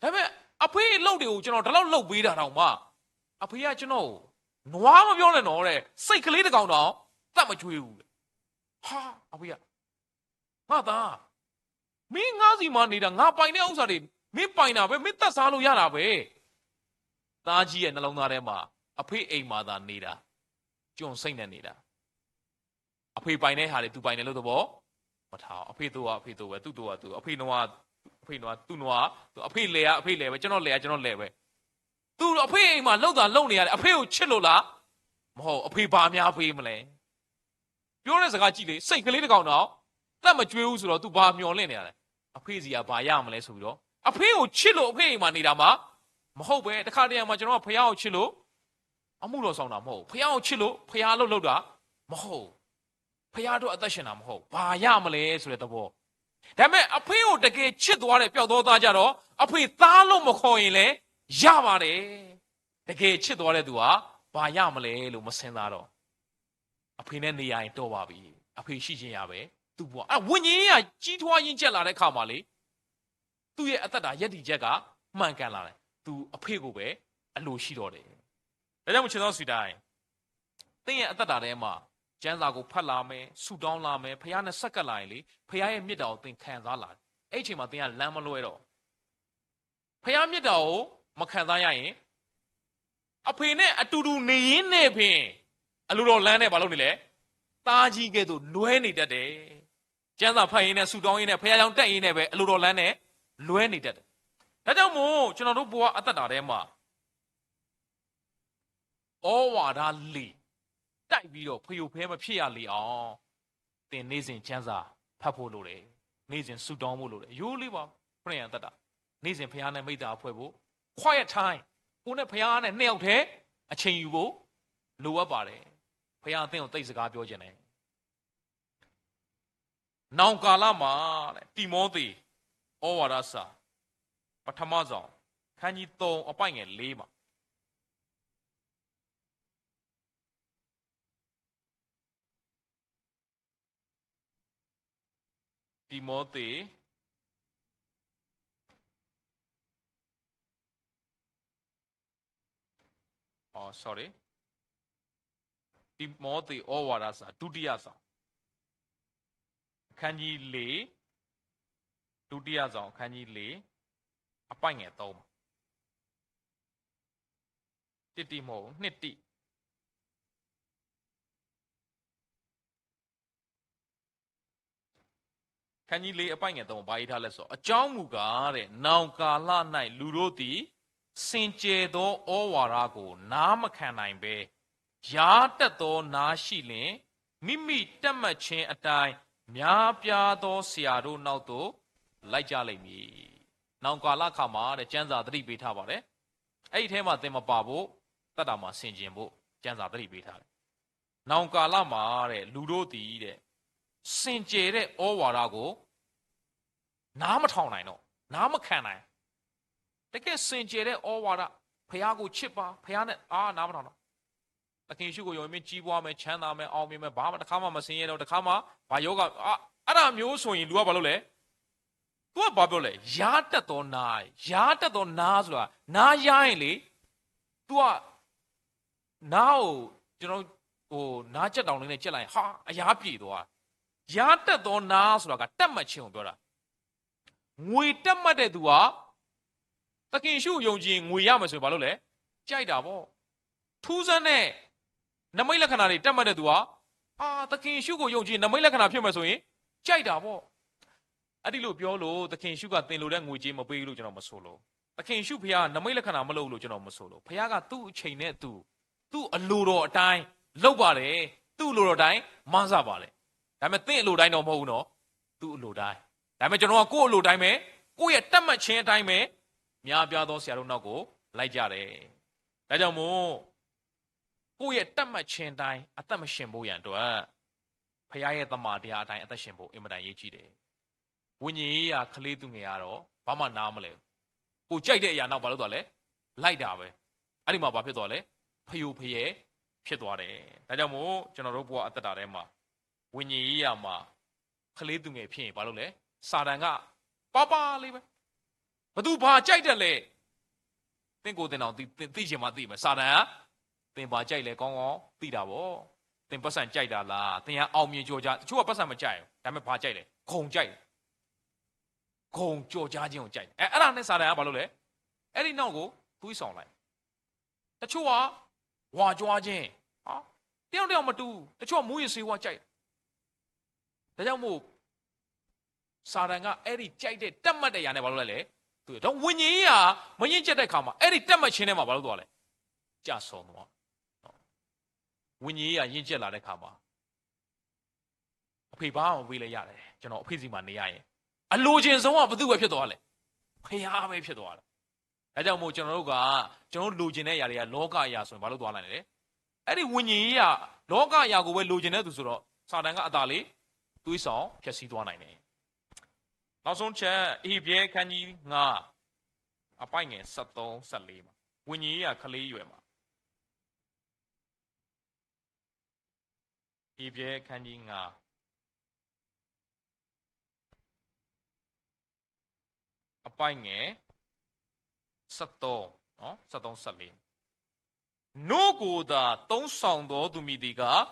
ဒါပေမဲ့ အဖေ့အလုပ်တွေကို ကျွန်တော် ဒီလောက်လုပ်ပေးတာတောင်မှ အဖေက ကျွန်တော်ကို နွားမပြောနဲ့နော်တဲ့, ဆိတ်ကလေးတစ်ကောင်တောင် သတ်မကြွေးဘူးတဲ့. ဟာ, အဖေက, ငါသား, မင်းငါ့ဆီမှာနေတာ, ငါပိုင်တဲ့ဥစ္စာတွေ မင်းပိုင်တာပဲ, မင်းသတ်စားလို့ရတာပဲ. သားကြီးရဲ့နှလုံးသားထဲမှာ အဖေ့အိမ်မှာသာနေတာ, ကျွန်စိတ်နဲ့နေတာ. အဖေပိုင်တဲ့ဟာတွေ သူပိုင်တယ်လို့ သဘောမထားဘူး. အဖေ့သိုးက အဖေ့သိုးဝဲ, သူ့သိုးက သူ့သိုး, အဖေ့နွား, အဖေ့နွား, သူ့နွား, အဖေ့လဲၤက အဖေ့လဲၤဝဲ, ကျွန်တော့်လဲၤက ကျွန်တော့်လဲၤဝဲ. သူအဖေ့အိမ်မှာ လုပ်သာလုပ်နေရတယ်, အဖေ့ကိုချစ်လို့လား? မဟုတ်ဘူး, အဖေ့ဘာများပေးမလဲ? ပြောတဲ့စကားကြည့်လေ, ဆိတ်ကလေးတစ်ကောင်တောင် သတ်မကြွေးဘူးဆိုတော့ သူဘာမျှော်လင့်နေရလဲ? အဖေ့ဆီက ဘာရမလဲဆိုပြီးတော့, အဖေ့ကိုချစ်လို့ အဖေ့အိမ်မှာနေတာမှ မဟုတ်ပဲ, တခါတရံမှာ ကျွန်တော်က ဘုရားကိုချစ်လို့ အမှုတော်ဆောင်တာမဟုတ်ဘူး, ဘုရားကိုချစ်လို့ ဘုရားအလုပ်လုပ်တာမဟုတ်ဘူး, ဘုရားအတွက်အသက်ရှင်တာမဟုတ်ဘူး, ဘာရမလဲဆိုတဲ့သဘော. ဒါပေမဲ့ အဖေ့ကိုတကယ်ချစ်သွားတဲ့ ပျောက်သောသားကြတော့ အဖေ့သားလို့မခေါ်ရင်လည်းရပါတယ်. တကယ်ချစ်သွားတဲ့သူဟာ ဘာရမလဲလို့ မစဉ်းစားတော့ အဖေနဲ့နေရရင်တော်ပါပြီ။ အဖေရှိချင်ရပဲ။ သူ့ဘဝ အဲ့ ဝိညာဉ်ရေးရာကြီးထွားရင့်ကျက်လာတဲ့အခါမှာလေ သူ့ရဲ့အသက်တာရပ်တည်ချက်ကမှန်ကန်လာတယ်။ သူအဖေကိုပဲအလိုရှိတော့တယ်။ ဒါကြောင့်မို့ ချစ်တော် သင်ရဲ့အသက်တာထဲမှာ ကျမ်းစာကိုဖတ်လာမယ်၊ ဆုတောင်းလာမယ်၊ ဘုရားနဲ့ဆက်ကပ်လာရင်လေ ဘုရားရဲ့မေတ္တာကိုသင်ခံစားလာတယ်။ အဲ့ဒီအချိန်မှာသင်ကလမ်းမလွဲတော့ဘူး။ ဘုရားမေတ္တာကိုမခံစားရရင် အဖေနဲ့အတူတူနေရင်းနဲ့ပင် အလိုတော်လမ်းနဲ့ဘာလုပ်နေလဲ။ သားကြီးကဲ့သို့လွဲနေတတ်တယ်။ ကျမ်းစာဖတ်ရင်းနဲ့ ဆုတောင်းရင်းနဲ့ ဘုရားကျောင်းတက်ရင်းနဲ့ပဲ အလိုတော်လမ်းနဲ့ လွဲနေတတ်တယ်။ ဒါကြောင့်မို့ ကျွန်တော်တို့ဘဝအသက်တာထဲမှာ ဩဝါဒလေတိုက်ပြီးတော့ ဖရိုဖရဲမဖြစ်ရလေအောင် သင်နေ့စဉ်ကျမ်းစာဖတ်ဖို့လိုတယ်။ နေ့စဉ်ဆုတောင်းဖို့လိုတယ်။ ရိုးလေးပါ။ ခရစ်ယာန်အသက်တာ နေ့စဉ်ဘုရားနဲ့မိတ်တႃဖွဲ့ဖို့ quiet time ကိုယ်နဲ့ဘုရားနဲ့နှစ်ယောက်တည်းအချိန်ယူဖို့လိုအပ်ပါတယ်။ ဘုရားသင်ကိုသိပ်စကားပြောချင်တယ်။ နောင်ကာလမှာတဲ့ တိမောသေ ဩဝါဒစာ ပထမဆောင် ခန်းကြီးသုံး အပိုဒ်ငယ်လေးမှာ တိမောသေ อ๋อ sorry တိမောသေဩဝါဒစာ ဒုတိယဆောင် အခန်းကြီးလေး ဒုတိယဆောင် အခန်းကြီးလေး အပိုဒ်ငယ်သုံးမှာ တစ်တိ မဟုတ်ဘူး နှစ်တိ ခန်းကြီးလေး အပိုဒ်ငယ်သုံး ဘာရေးထားလဲဆိုတော့ အကြောင်းမူကားတဲ့ နောင်ကာလ၌လူတို့သည် စင်ကြယ်သောဩဝါဒကို နားမခံနိုင်ဘဲ ယားတတ်သောနားရှိလျှင် မိမိတတ်မှတ်ခြင်းအတိုင်း များပြားသောဆရာတို့နောက်သို့ လိုက်ကြလိမ့်မည်။ နောင်ကာလအခါမှာတဲ့ ကျမ်းစာသတိပေးထားပါတယ်။ အဲ့ဒီထဲမှာသင်မပါဖို့ သက်တာမှာဆင်ခြင်ဖို့ ကျမ်းစာသတိပေးထားတယ်။ နောင်ကာလမှာတဲ့ လူတို့သည်တဲ့ စင်ကြယ်တဲ့ဩဝါဒကို နားမထောင်နိုင်တော့ နားမခံနိုင် တကယ့်စင်ကြယ်တဲ့ဩဝါဒ ဘုရားကိုချစ်ပါ ဘုရားနဲ့ အာ နားမထောင်တော့ သခင်ယေရှုကိုယုံရင်ကြီးပွားမယ် ချမ်းသာမယ် အောင်မြင်မယ် ဘာမှတစ်ခါမှမဆင်းရဲတော့ တစ်ခါမှဘာယောဂါ အာ အဲ့ဒါမျိုးဆိုရင် လူကဘာလုပ်လဲ သူကဘာပြောလဲ ယားတတ်သောနား ယားတတ်သောနားဆိုတာ နားယားရင်လေ သူက နားကို ကျွန်တော် ဟို နားကြက်တောင်လေးနဲ့ကြက်လိုက်ရင် ဟာ အယားပြေသွား ယားတတ်သောနားဆိုတာက တတ်မှတ်ခြင်းကိုပြောတာ ငွေတတ်မှတ်တဲ့သူက သခင်ယေရှုကိုယုံကြည်ရင် ငွေရမယ်ဆိုရင် ဘာလုပ်လဲ ကြိုက်တာပေါ့။ ထူးဆန်းတဲ့ နမိတ်လက္ခဏာတွေ တတ်မှတ်တဲ့သူက အာ သခင်ယေရှုကိုယုံကြည်ရင် နမိတ်လက္ခဏာဖြစ်မယ်ဆိုရင် ကြိုက်တာပေါ့။ အဲ့ဒီလိုပြောလို့ သခင်ယေရှုက သင်လိုတဲ့ငွေကြေးမပေးလို့ ကျွန်တော်မဆိုလို။ သခင်ယေရှုဘုရား နမိတ်လက္ခဏာမလုပ်လို့ ကျွန်တော်မဆိုလို။ ဘုရားက သူ့အချိန်နဲ့သူ သူ့အလိုတော်အတိုင်း လုပ်ပါတယ်။ သူ့အလိုတော်တိုင်း မဆာပါတယ်။ ဒါပေမဲ့ သင့်အလိုတိုင်းတော့ မဟုတ်ဘူးနော်။ သူ့အလိုတိုင်း။ ဒါပေမဲ့ ကျွန်တော်က ကိုယ့်အလိုတိုင်းပဲ၊ ကိုယ့်ရဲ့တတ်မှတ်ခြင်းအတိုင်းပဲ များပြားသောဆရာတို့နောက်ကို လိုက်ကြတယ်။ ဒါကြောင့်မို့ ကိုယ့်ရဲ့တတ်မှတ်ခြင်းအတိုင်း အသက်မရှင်ဖို့ရန်အတွက် ဘုရားရဲ့သမ္မာတရားအတိုင်း အသက်ရှင်ဖို့ အင်မတန်အရေးကြီးတယ်။ ဝိညာဉ်ရေးရာကလေးသူငယ်ကတော့ ဘာမှနားမလည်ဘူး။ ကိုယ်ကြိုက်တဲ့အရာနောက် ဘာလုပ်သွားလဲ။ လိုက်တာပဲ။ အဲ့ဒီမှာ ဘာဖြစ်သွားလဲ။ ဖရိုဖရဲဖြစ်သွားတယ်။ ဒါကြောင့်မို့ ကျွန်တော်တို့ဘဝအသက်တာထဲမှာ ဝိညာဉ်ရေးရာမှာ ကလေးသူငယ်ဖြစ်ရင် ဘာလုပ်လဲ။ စာတန်က ပါပါလေးပဲ။ ဘယ်သူဘာကြိုက်တတ်လဲ။ သင့်ကိုယ်သင်တောင် သိ သိချင်မှသိမယ်။ စာတန်က သင်ဘာကြိုက်လဲ ကောင်းကောင်းသိတာပေါ့။ သင်ပိုက်ဆံကြိုက်တာလား။ သင်က အောင်မြင်ကျော်ကြား တချို့က ပိုက်ဆံမကြိုက်ဘူး။ ဒါပေမဲ့ ဘာကြိုက်လဲ။ ဂုဏ်ကြိုက်တယ်။ ဂုဏ်ကျော်ကြားခြင်းကိုကြိုက်တယ်။ အဲ အဲ့ဒါနဲ့ စာတန်က ဘာလုပ်လဲ။ အဲ့ဒီနောက်ကို သွေးဆောင်လိုက်။ တချို့က ဝါကြွားခြင်း။ ဟာ တယောက်နဲ့တယောက်မတူဘူး။ တချို့က မူးယစ်ဆေးဝါးကြိုက်တယ်။ ဒါကြောင့်မို့ စာတန်က အဲ့ဒီကြိုက်တဲ့ တတ်မှတ်တဲ့အရာနဲ့ ဘာလုပ်လဲလဲ။ သူ ဒီးဝိညာဉ်ရေးရာ မရင့်ကျက်တဲ့အခါမှာ အဲ့ဒီတတ်မှတ်ခြင်းထဲမှာ ဘာလုပ်သွားလဲ။ ကျဆုံးသွား။ ဝိညာဉ်ရေးရာ ရင့်ကျက်လာတဲ့အခါမှာ အဖေဘာမှမပေးလဲရတယ်။ ကျွန်တော်အဖေဆီမှာနေရရင် အလိုချင်ဆုံးက ဘယ်သူပဲဖြစ်သွားလဲ။ ဘုရားပဲဖြစ်သွားတယ်။ ဒါကြောင့်မို့ ကျွန်တော်တို့က ကျွန်တော်တို့လိုချင်တဲ့အရာတွေက လောကအရာဆိုရင် ဘာလုပ်သွားနိုင်လဲ။ အဲ့ဒီဝိညာဉ်ရေးရာ လောကအရာကိုပဲလိုချင်တဲ့သူဆိုတော့ စာတန်ကအသာလေး သွေးဆောင်ဖျက်ဆီးသွားနိုင်တယ်။ နောက်ဆုံးချက် ဧဖျဲအခန်းကြီးငါး အပိုဒ်ငယ်ဆယ့်သုံး ဆယ့်လေးမှာ ဝိညာဉ်ရေးရာကလေးအရွယ်မှာ ဧ့ၤဘြံၤ အခန်းကြီးငါး အပိုင်းငယ် ဆယ့်သုံး, နော်, ဆယ့်သုံး ဆယ့်လေး. နို့ကိုသာ သုံးဆောင်သောသူမည်သည်ကား,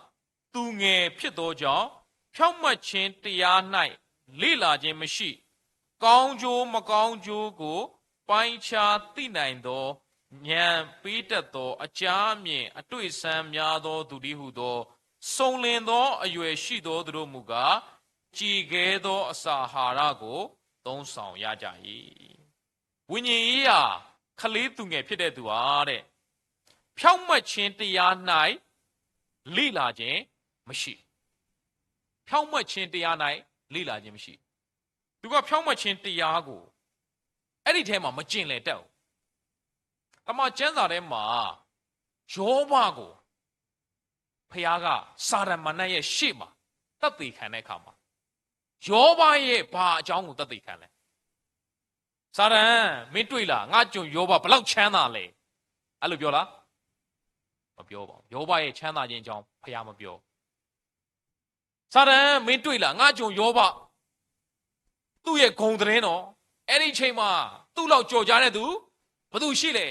သူငယ်ဖြစ်သောကြောင့်, ဖြောင့်မတ်ခြင်းတရား၌ လေ့လာခြင်းမရှိ, ကောင်းကျိုးမကောင်းကျိုးကို ပိုင်းခြားသိနိုင်သော ဉာဏ်ပေးတတ်သော အကြားအမြင်အတွေ့အဆန်းများသောသူတည်းဟူသော စုံလင်သောအရွယ်ရှိသောသူတို့မူကား, ကျိတ်ကဲသောအစာအာဟာရကို သုံးဆောင်ရကြ၏. ဝိညာဉ်ရေးရာ ကလေးသူငယ်ဖြစ်တဲ့သူဟာတဲ့ ဖြောင့်မတ်ခြင်းတရား၌ လေ့လာခြင်းမရှိ. ဖြောင့်မတ်ခြင်းတရား၌ လေ့လာခြင်းမရှိ. သူက ဖြောင့်မတ်ခြင်းတရားကို အဲ့ဒီထဲမှာ မကျင်လည်တတ်ဘူး. တမန်ကျမ်းစာထဲမှာ ယောဘကို ဘုရားက စာတန်မဏ္ဍိုင်ရဲ့ရှေ့မှာ သက်သေခံတဲ့အခါမှာ ယောဘရဲ့ဘာအကြောင်းကို သက်သေခံလဲ? စာတန်, မင်းတွေ့လား, ငါ့ကျွန်ယောဘ ဘယ်လောက်ချမ်းသာလဲ? အဲ့လိုပြောလား? မပြောပါဘူး. ယောဘရဲ့ချမ်းသာခြင်းအကြောင်း ဘုရားမပြော. စာတန်, မင်းတွေ့လား, ငါ့ကျွန်ယောဘ သူ့ရဲ့ဂုဏ်သတင်းနော်, အဲ့ဒီအချိန်မှာ သူ့လောက်ကျော်ကြားတဲ့သူ ဘယ်သူရှိလဲ?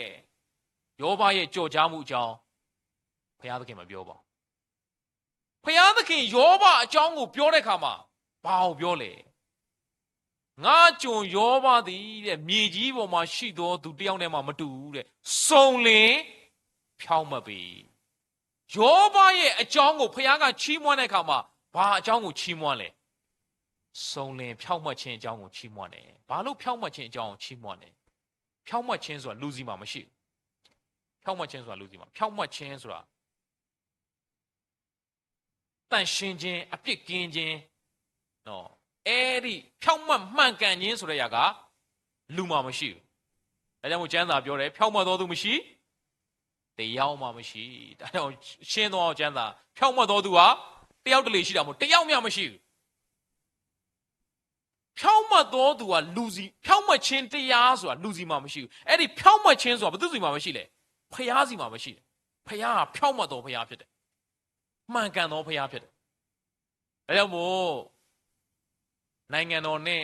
ယောဘရဲ့ကျော်ကြားမှုအကြောင်း ဘုရားသခင်မပြောပါဘူး. ဘုရားသခင် ယောဘအကြောင်းကိုပြောတဲ့အခါမှာ ဘာကိုပြောလဲ? ငါ့ကျွန်ယောဘသည်တဲ့ မြေကြီးပေါ်မှာရှိသောသူတစ်ယောက်နဲ့မှမတူဘူးတဲ့, စုံလင်ဖြောင့်မတ်ပေ. ယောဘရဲ့အကြောင်းကို ဘုရားကချီးမွမ်းတဲ့အခါမှာ ဘာအကြောင်းကိုချီးမွမ်းလဲ? စုံလင်ဖြောင့်မတ်ခြင်းအကြောင်းကိုချီးမွမ်းတယ်. ဘာလို့ဖြောင့်မတ်ခြင်းအကြောင်းကိုချီးမွမ်းလဲ? ဖြောင့်မတ်ခြင်းဆိုတာ လူဆီမှာမရှိဘူး. ဖြောင့်မတ်ခြင်းဆိုတာ လူဆီမှာ, ဖြောင့်မတ်ခြင်းဆိုတာ သန့်ရှင်းခြင်း, အပြစ်ကင်းခြင်း, နော်, အဲ့ဒီဖြောင့်မတ်မှန်ကန်ခြင်းဆိုတဲ့အရာက လူမှာမရှိဘူး. ဒါကြောင့်မို့ ကျမ်းစာပြောတယ်, ဖြောင့်မတ်သောသူမရှိ, တစ်ယောက်မှမရှိ. ဒါကြောင့် ရှင်းသွားအောင် ကျမ်းစာ, ဖြောင့်မတ်သောသူဟာ တစ်ယောက်တလေရှိတာမဟုတ်, တစ်ယောက်မျှမရှိဘူး. ဖြောင့်မတ်သောသူဟာ လူဆီ, ဖြောင့်မတ်ခြင်းတရားဆိုတာ လူဆီမှာမရှိဘူး. အဲ့ဒီဖြောင့်မတ်ခြင်းဆိုတာ ဘယ်သူဆီမှာပဲရှိလဲ? ဘုရားဆီမှာပဲရှိတယ်. ဘုရားဟာ ဖြောင့်မတ်သောဘုရားဖြစ်တယ်. မှန်ကန်သောဘုရားဖြစ်တယ်. ဒါကြောင့်မို့ နိုင်ငံတော်နဲ့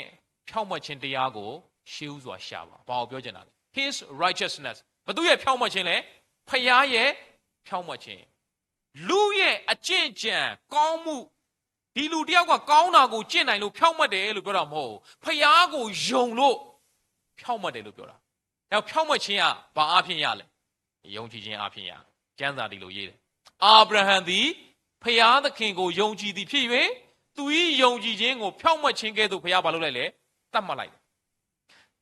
ဖြောင့်မတ်ခြင်းတရားကို ရှေးဦးစွာရှာပါ. ဘာကိုပြောချင်တာလဲ? His righteousness. ဘယ်သူရဲ့ဖြောင့်မတ်ခြင်းလဲ? ဘုရားရဲ့ဖြောင့်မတ်ခြင်း. လူရဲ့အကျင့်ကြံကောင်းမှု, ဒီလူတစ်ယောက်ကကောင်းတာကိုကျင့်နိုင်လို့ဖြောင့်မတ်တယ်လို့ပြောတာမဟုတ်ဘူး. ဘုရားကိုယုံလို့ဖြောင့်မတ်တယ်လို့ပြောတာ. ဒါဖြောင့်မတ်ခြင်းကဘာအားဖြင့်ရလဲ? ယုံကြည်ခြင်းအားဖြင့်ရ. ကျမ်းစာဒီလိုရေးတယ်. အာဗြဟံသည် ဘုရားသခင်ကိုယုံကြည်သည်ဖြစ်၍ သူ၏ယုံကြည်ခြင်းကိုဖြောင့်မတ်ခြင်းကဲ့သို့ ဘုရားဘာလုပ်လိုက်လဲ? သတ်မှတ်လိုက်တယ်.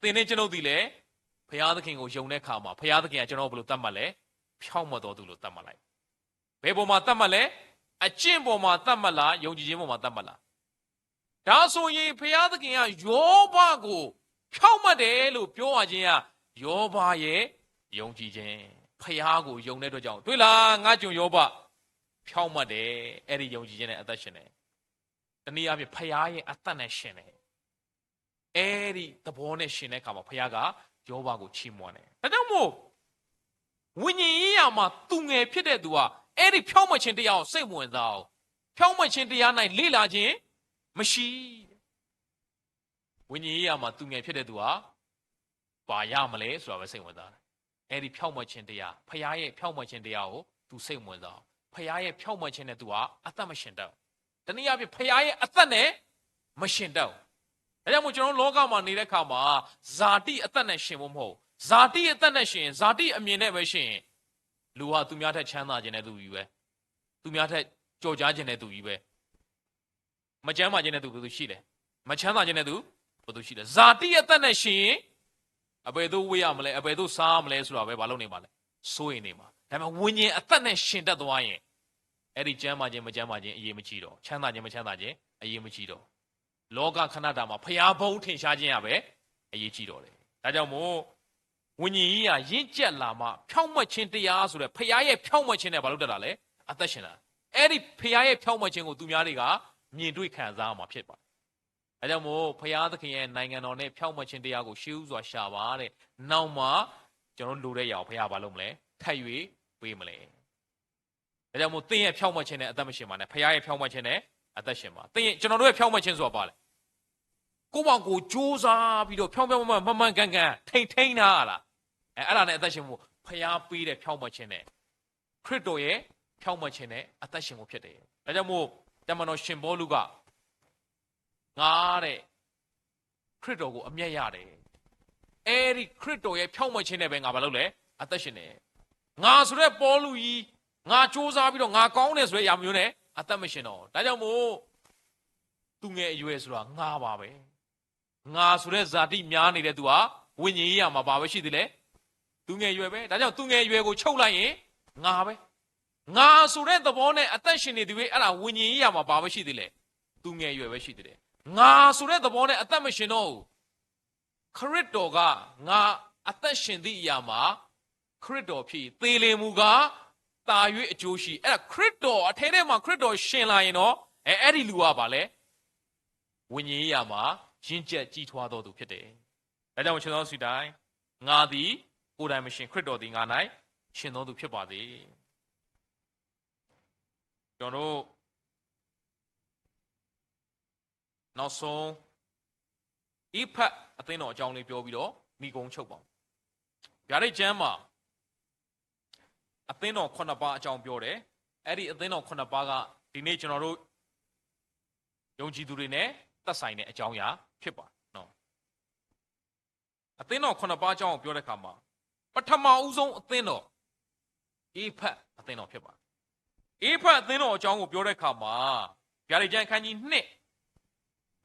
သင်နဲ့ကျွန်ုပ်သည်လည်း ဘုရားသခင်ကိုယုံတဲ့အခါမှာ ဘုရားသခင်ကကျွန်တော်ကိုဘယ်လိုသတ်မှတ်လဲ? ဖြောင့်မတ်သောသူလို့သတ်မှတ်လိုက်တယ်. ဘယ်ပေါ်မှာသတ်မှတ်လဲ? အကျင့်ပေါ်မှာသတ်မှတ်လား? ယုံကြည်ခြင်းပေါ်မှာသတ်မှတ်လား? ဒါဆိုရင် ဘုရားသခင်က ယောဘကို ဖြောင့်မတ်တယ်လို့ပြောရခြင်းက ယောဘရဲ့ယုံကြည်ခြင်း, ဘုရားကိုယုံတဲ့အတွက်ကြောင့်, တွေ့လား, ငါ့ကျွန်ယောဘ ဖြောင့်မတ်တယ်, အဲ့ဒီယုံကြည်ခြင်းနဲ့အသက်ရှင်တယ်. တနည်းအားဖြင့် ဘုရားရဲ့အသက်နဲ့ရှင်တယ်. အဲ့ဒီသဘောနဲ့ရှင်တဲ့အခါမှာ ဘုရားကယောဘကိုချီးမွမ်းတယ်. ဒါကြောင့်မို့ ဝိညာဉ်ရေးရာမှာ သူငယ်ဖြစ်တဲ့သူဟာ အဲ့ဒီဖြောင့်မတ်ခြင်းတရားကိုစိတ်ဝင်စားအောင်, ဖြောင့်မတ်ခြင်းတရား၌လေ့လာခြင်းမရှိ. ဝိညာဉ်ရေးရာမှာ သူငယ်ဖြစ်တဲ့သူဟာ ဘာရမလဲဆိုတာပဲစိတ်ဝင်စားတယ်. အဲ့ဒီဖြောင့်မတ်ခြင်းတရား, ဘုရားရဲ့ဖြောင့်မတ်ခြင်းတရားကို သူစိတ်ဝင်စားအောင်, ဘုရားရဲ့ဖြောင့်မတ်ခြင်းနဲ့ သူဟာ အသက်မရှင်တတ်ဘူး. တနည်းအားဖြင့် ဘုရားရဲ့အသက်နဲ့ မရှင်တတ်ဘူး. ဒါကြောင့်မို့ ကျွန်တော်တို့လောကမှာနေတဲ့အခါမှာ ဇာတိအသက်နဲ့ရှင်ဖို့မဟုတ်ဘူး. ဇာတိအသက်နဲ့ရှင်ရင် ဇာတိအမြင်နဲ့ပဲရှင်ရင် လူဟာသူများထက်ချမ်းသာချင်တဲ့သူကြီးပဲ, သူများထက်ကျော်ကြားချင်တဲ့သူကြီးပဲ. မကျန်းမာချင်တဲ့သူဘယ်သူရှိလဲ? မချမ်းသာချင်တဲ့သူ ဘယ်သူရှိလဲ? ဇာတိအသက်နဲ့ရှင်ရင် အဘယ်သို့ဝတ်ရမလဲ, အဘယ်သို့စားရမလဲဆိုတာပဲ ဘာလုပ်နေမှာလဲ? စိုးရိမ်နေမှာ. ဒါပေမဲ့ ဝိညာဉ်အသက်နဲ့ရှင်တတ်သွားရင် အဲ့ဒီကျန်းမာခြင်း မကျန်းမာခြင်း အရေးမကြီးတော့ဘူး. ချမ်းသာခြင်း မချမ်းသာခြင်း အရေးမကြီးတော့ဘူး. လောကခဏတာမှာ ဘုရားဘုန်းထင်ရှားခြင်းကပဲ အရေးကြီးတော့တယ်. ဒါကြောင့်မို့ ဝိညာဉ်ရေးရာ ရင့်ကျက်လာမှ ဖြောင့်မတ်ခြင်းတရားဆိုတဲ့ ဘုရားရဲ့ဖြောင့်မတ်ခြင်းနဲ့ ဘာလုပ်တတ်တာလဲ? အသက်ရှင်တာ. အဲ့ဒီဘုရားရဲ့ဖြောင့်မတ်ခြင်းကို သူများတွေက မြင်တွေ့ခံစားရမှာဖြစ်ပါတယ်. ဒါကြောင့်မို့ ဘုရားသခင်ရဲ့နိုင်ငံတော်နဲ့ ဖြောင့်မတ်ခြင်းတရားကို ရှေးဦးစွာရှာပါတဲ့. နောက်မှ ကျွန်တော်တို့လိုတဲ့အရာကို ဘုရားက ဘာလုပ်မလဲ? ထပ်၍ပေးမလဲ. ဒါကြောင့်မို့ သင်ရဲ့ဖြောင့်မတ်ခြင်းနဲ့ အသက်မရှင်ပါနဲ့။ ဘုရားရဲ့ဖြောင့်မတ်ခြင်းနဲ့ အသက်ရှင်ပါ။ သင်ရဲ့၊ ကျွန်တော်တို့ရဲ့ဖြောင့်မတ်ခြင်းဆိုတာဘာလဲ။ ကိုယ့်ဘာသာကိုယ်ကြိုးစားပြီးတော့ ဖြောင့်ဖြောင့်မတ်မတ် မှန်မှန်ကန်ကန် ထိန်းထိန်းထားရတာ။ အဲ၊ အဲ့ဒါနဲ့ အသက်ရှင်ဖို့၊ ဘုရားပေးတဲ့ဖြောင့်မတ်ခြင်းနဲ့ ခရစ်တော်ရဲ့ဖြောင့်မတ်ခြင်းနဲ့ အသက်ရှင်ဖို့ဖြစ်တယ်။ ဒါကြောင့်မို့ တမန်တော်ရှင်ပေါလုက ငါတဲ့ ခရစ်တော်ကိုအမျက်ရတယ်။ အဲ့ဒီခရစ်တော်ရဲ့ဖြောင့်မတ်ခြင်းနဲ့ပဲ ငါဘာလုပ်လဲ။ အသက်ရှင်တယ်။ ငါဆိုတဲ့ပေါလုကြီး ငါကြိုးစားပြီးတော့ ငါကောင်းတယ်ဆိုတဲ့အရာမျိုးနဲ့ အသက်မရှင်တော့ဘူး။ ဒါကြောင့်မို့ သူငယ်အရွယ်ဆိုတာ ငါပါပဲ။ ငါဆိုတဲ့ဇာတိများနေတဲ့သူဟာ ဝိညာဉ်ရေးရာမှာ ဘာပဲရှိသေးလဲ။ သူငယ်အရွယ်ပဲ။ ဒါကြောင့် သူငယ်အရွယ်ကိုချုပ်လိုက်ရင် ငါပဲ။ ငါဆိုတဲ့သဘောနဲ့ အသက်ရှင်နေသူတွေ အဲ့ဒါ ဝိညာဉ်ရေးရာမှာ ဘာပဲရှိသေးလဲ။ သူငယ်အရွယ်ပဲရှိသေးတယ်။ ငါဆိုတဲ့သဘောနဲ့ အသက်မရှင်တော့ဘူး။ ခရစ်တော်က ငါအသက်ရှင်သည့်အရာမှာ ခရစ်တော်ဖြစ်၊ သေလျှင်မူကား သာ၍အကျိုးရှိ။ အဲ့ဒါ ခရစ်တော်အထဲထဲမှာ ခရစ်တော်ရှင်လာရင်တော့ အဲ၊ အဲ့ဒီလူကဘာလဲ။ ဝိညာဉ်ရေးရာမှာ ရင့်ကျက်ကြီးထွားသောသူဖြစ်တယ်။ ဒါကြောင့် ချစ်သောသူတိုင်း ငါသည်ကိုယ်တိုင်မရှင်၊ ခရစ်တော်သည်ငါ၌ရှင်သောသူဖြစ်ပါစေ။ ကျွန်တော်တို့ နောက်ဆုံး အ့ဖက်အသင်းတော်အကြောင်းလေးပြောပြီးတော့ နိဂုံးချုပ်ပါမယ်။ ဗျာဒိတ်ကျမ်းမှာ အသင်းတော်ခုနှစ်ပါးအကြောင်းပြောတယ်။ အဲ့ဒီအသင်းတော်ခုနှစ်ပါးက ဒီနေ့ကျွန်တော်တို့ယုံကြည်သူတွေနဲ့သက်ဆိုင်တဲ့အကြောင်းအရာဖြစ်ပါတယ်နော်။ အသင်းတော်ခုနှစ်ပါးအကြောင်းကိုပြောတဲ့အခါမှာ ပထမဦးဆုံးအသင်းတော် အ့ဖက်အသင်းတော်ဖြစ်ပါတယ်။ အ့ဖက်အသင်းတော်အကြောင်းကိုပြောတဲ့အခါမှာ ဗျာဒိတ်ကျမ်းအခန်းကြီးနှစ်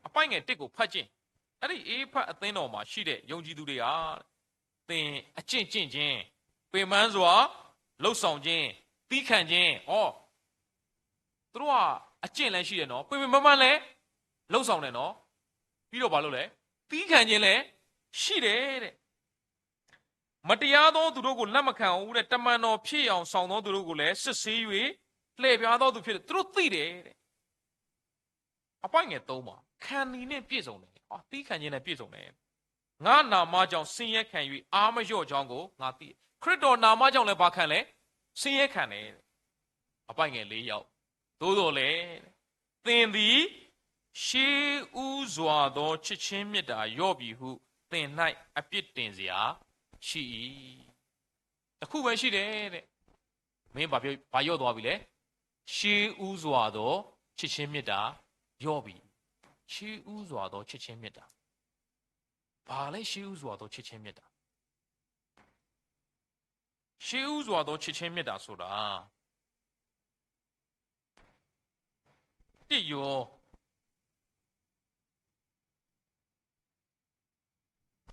အပိုင်းငယ်တစ်ကိုဖတ်ကြည့်။ အဲ့ဒီအ့ဖက်အသင်းတော်မှာရှိတဲ့ယုံကြည်သူတွေက သင်အကျင့်ကျင့်ခြင်း၊ ပင်ပန်းစွာလုပ်ဆောင်ခြင်း၊ သည်းခံခြင်း၊ အော် သူတို့ကအကျင့်လည်းရှိတယ်နော်။ ပင်ပင်ပန်းပန်းလည်းလုပ်ဆောင်တယ်နော်။ ပြီးတော့ဘာလုပ်လဲ။ သည်းခံခြင်းလည်းရှိတယ်တဲ့။ မတရားသောသူတို့ကိုလက်မခံဘူးတဲ့။ တမန်တော်ဖြစ်အောင်ဆောင်သောသူတို့ကိုလည်းစစ်ဆေး၍လှည့်ဖြားသောသူဖြစ်တယ်။ သူတို့သိတယ်တဲ့။ အပိုင်းငယ်သုံးပါ။ ခံသည်နှင့်ပြည့်စုံတယ်။ အာ၊ သည်းခံခြင်းနဲ့ပြည့်စုံတယ်။ ငါနာမကြောင့်ဆင်းရဲခံ၍အားမလျော့ကြောင်းကိုငါသိ။ ခရစ်တော်နာမကြောင့်လည်းဘာခံလဲ။ ဆင်းရဲခံတယ်။ အပိုင်းငယ်လေးရောက်။ သို့သော်လည်း သင်သည်ရှေးဦးစွာသောချစ်ခြင်းမေတ္တာလျော့ပြီဟုသင်၌အပြစ်တင်စရာရှိ၏။ တစ်ခုပဲရှိတယ်တဲ့။ မင်းဘာပြော၊ ဘာလျော့သွားပြီလဲ။ ရှေးဦးစွာသောချစ်ခြင်းမေတ္တာလျော့ပြီ။ ရှေးဦးစွာသောချစ်ခြင်းမေတ္တာ။ ဘာလဲရှေးဦးစွာသောချစ်ခြင်းမေတ္တာ။ ရှေးဦးစွာသောချစ်ခြင်းမေတ္တာဆိုတာ တစ်ယော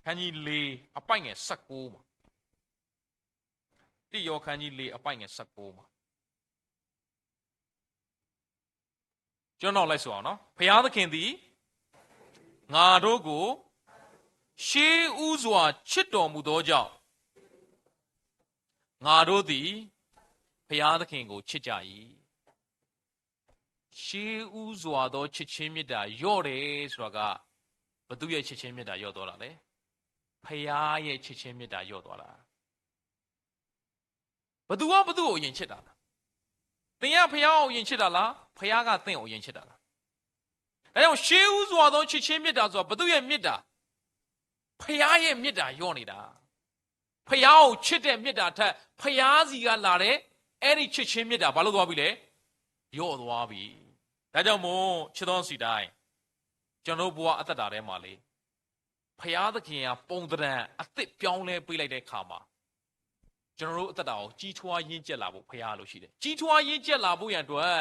ခန်းကြီးလေး အပိုင်းငယ်ဆယ့်ကိုးမှာ။ တစ်ယော ခန်းကြီးလေး အပိုင်းငယ်ဆယ့်ကိုးမှာ ကျွန်တော်လိုက်ဆိုအောင်နော်။ ဘုရားသခင်သည် ငါတို့ကို ရှေးဦးစွာချစ်တော်မူသောကြောင့် ငါတို့သည် ဘုရားသခင်ကိုချစ်ကြ၏။ ရှေးဦးစွာသောချစ်ခြင်းမေတ္တာလျော့တယ်ဆိုတာက ဘယ်သူ့ရဲ့ချစ်ခြင်းမေတ္တာလျော့သွားတာလဲ။ ဘုရားရဲ့ချစ်ခြင်းမေတ္တာလျော့သွားတာ။ ဘယ်သူကဘယ်သူ့ကိုအရင်ချစ်တာလဲ။ သင်ကဘုရားကိုအရင်ချစ်တာလား။ ဘုရားကသင့်ကိုအရင်ချစ်တာလား။ ဒါကြောင့် ရှေးဦးစွာသောချစ်ခြင်းမေတ္တာဆိုတာ ဘယ်သူ့ရဲ့မေတ္တာ။ ဘုရားရဲ့မေတ္တာလျော့နေတာ။ ဘုရားကိုချစ်တဲ့မေတ္တာထက် ဘုရားဆီကလာတဲ့ အဲ့ဒီချစ်ခြင်းမေတ္တာ ဘာလို့သွားပြီလဲ။ လျော့သွားပြီ။ ဒါကြောင့်မို့ ချစ်သောသူတိုင်း ကျွန်တော်တို့ဘဝအသက်တာထဲမှာလေ ဘုရားသခင်ကပုံသဏ္ဍာန်အသစ်ပြောင်းလဲပေးလိုက်တဲ့အခါမှာ ကျွန်တော်တို့အသက်တာကိုကြီးထွားရင့်ကျက်လာဖို့ဘုရားအလိုရှိတယ်။ ကြီးထွားရင့်ကျက်လာဖို့ရန်အတွက်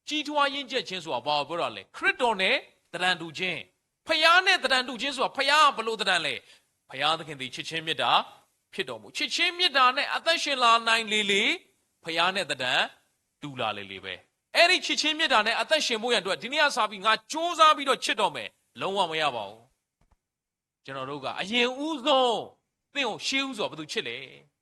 ကြီးထွားရင့်ကျက်ခြင်းဆိုတာဘာကိုပြောတာလဲ။ ခရစ်တော်နဲ့သဏ္ဍာန်တူခြင်း။ ဘုရားနဲ့သဏ္ဍာန်တူခြင်းဆိုတာ ဘုရားကဘယ်လိုသဏ္ဍာန်လဲ။ ဘုရားသခင်သည်ချစ်ခြင်းမေတ္တာဖြစ်တော်မူ။ ချစ်ခြင်းမေတ္တာနဲ့အသက်ရှင်လာနိုင်လေလေ ဘုရားနဲ့သဏ္ဍာန်တူလာလေလေပဲ။ အဲ့ဒီချစ်ခြင်းမေတ္တာနဲ့အသက်ရှင်ဖို့ရန်အတွက် ဒီနေ့ကစပြီးငါကြိုးစားပြီးတော့ချစ်တော့မယ်။ လုံးဝမရပါဘူး။ ကျွန်တော်တို့ကအရင်ဦးဆုံး သင့်ကိုရှေးဦးစွာဘယ်သူချစ်လဲ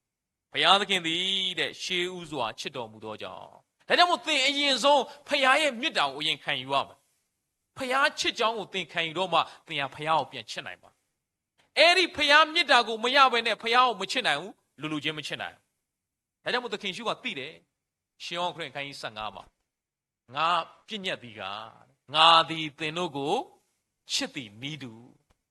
။ ဘုရားသခင်သည်တဲ့ ရှေးဦးစွာချစ်တော်မူသောကြောင့်။ ဒါကြောင့်မို့ သင်အရင်ဆုံး ဘုရားရဲ့မေတ္တာကိုအရင်ခံယူရမယ်။ ဘုရားချစ်ကြောင်းကိုသင်ခံယူတော့မှ သင်ဟာဘုရားကိုပြန်ချစ်နိုင်မှာ။ အဲ့ဒီဘုရားမေတ္တာကိုမရဘဲနဲ့ ဘုရားကိုမချစ်နိုင်ဘူး။ လူလူချင်းမချစ်နိုင်ဘူး။ ဒါကြောင့်မို့ သခင်ယေရှုကသိတယ်။ ရှင်ယောဟန်ခရစ်အခန်းကြီးဆယ့်ငါးမှာ ငါပညတ်သီကား ငါသည်သင်တို့ကိုချစ်သည်နည်းတူ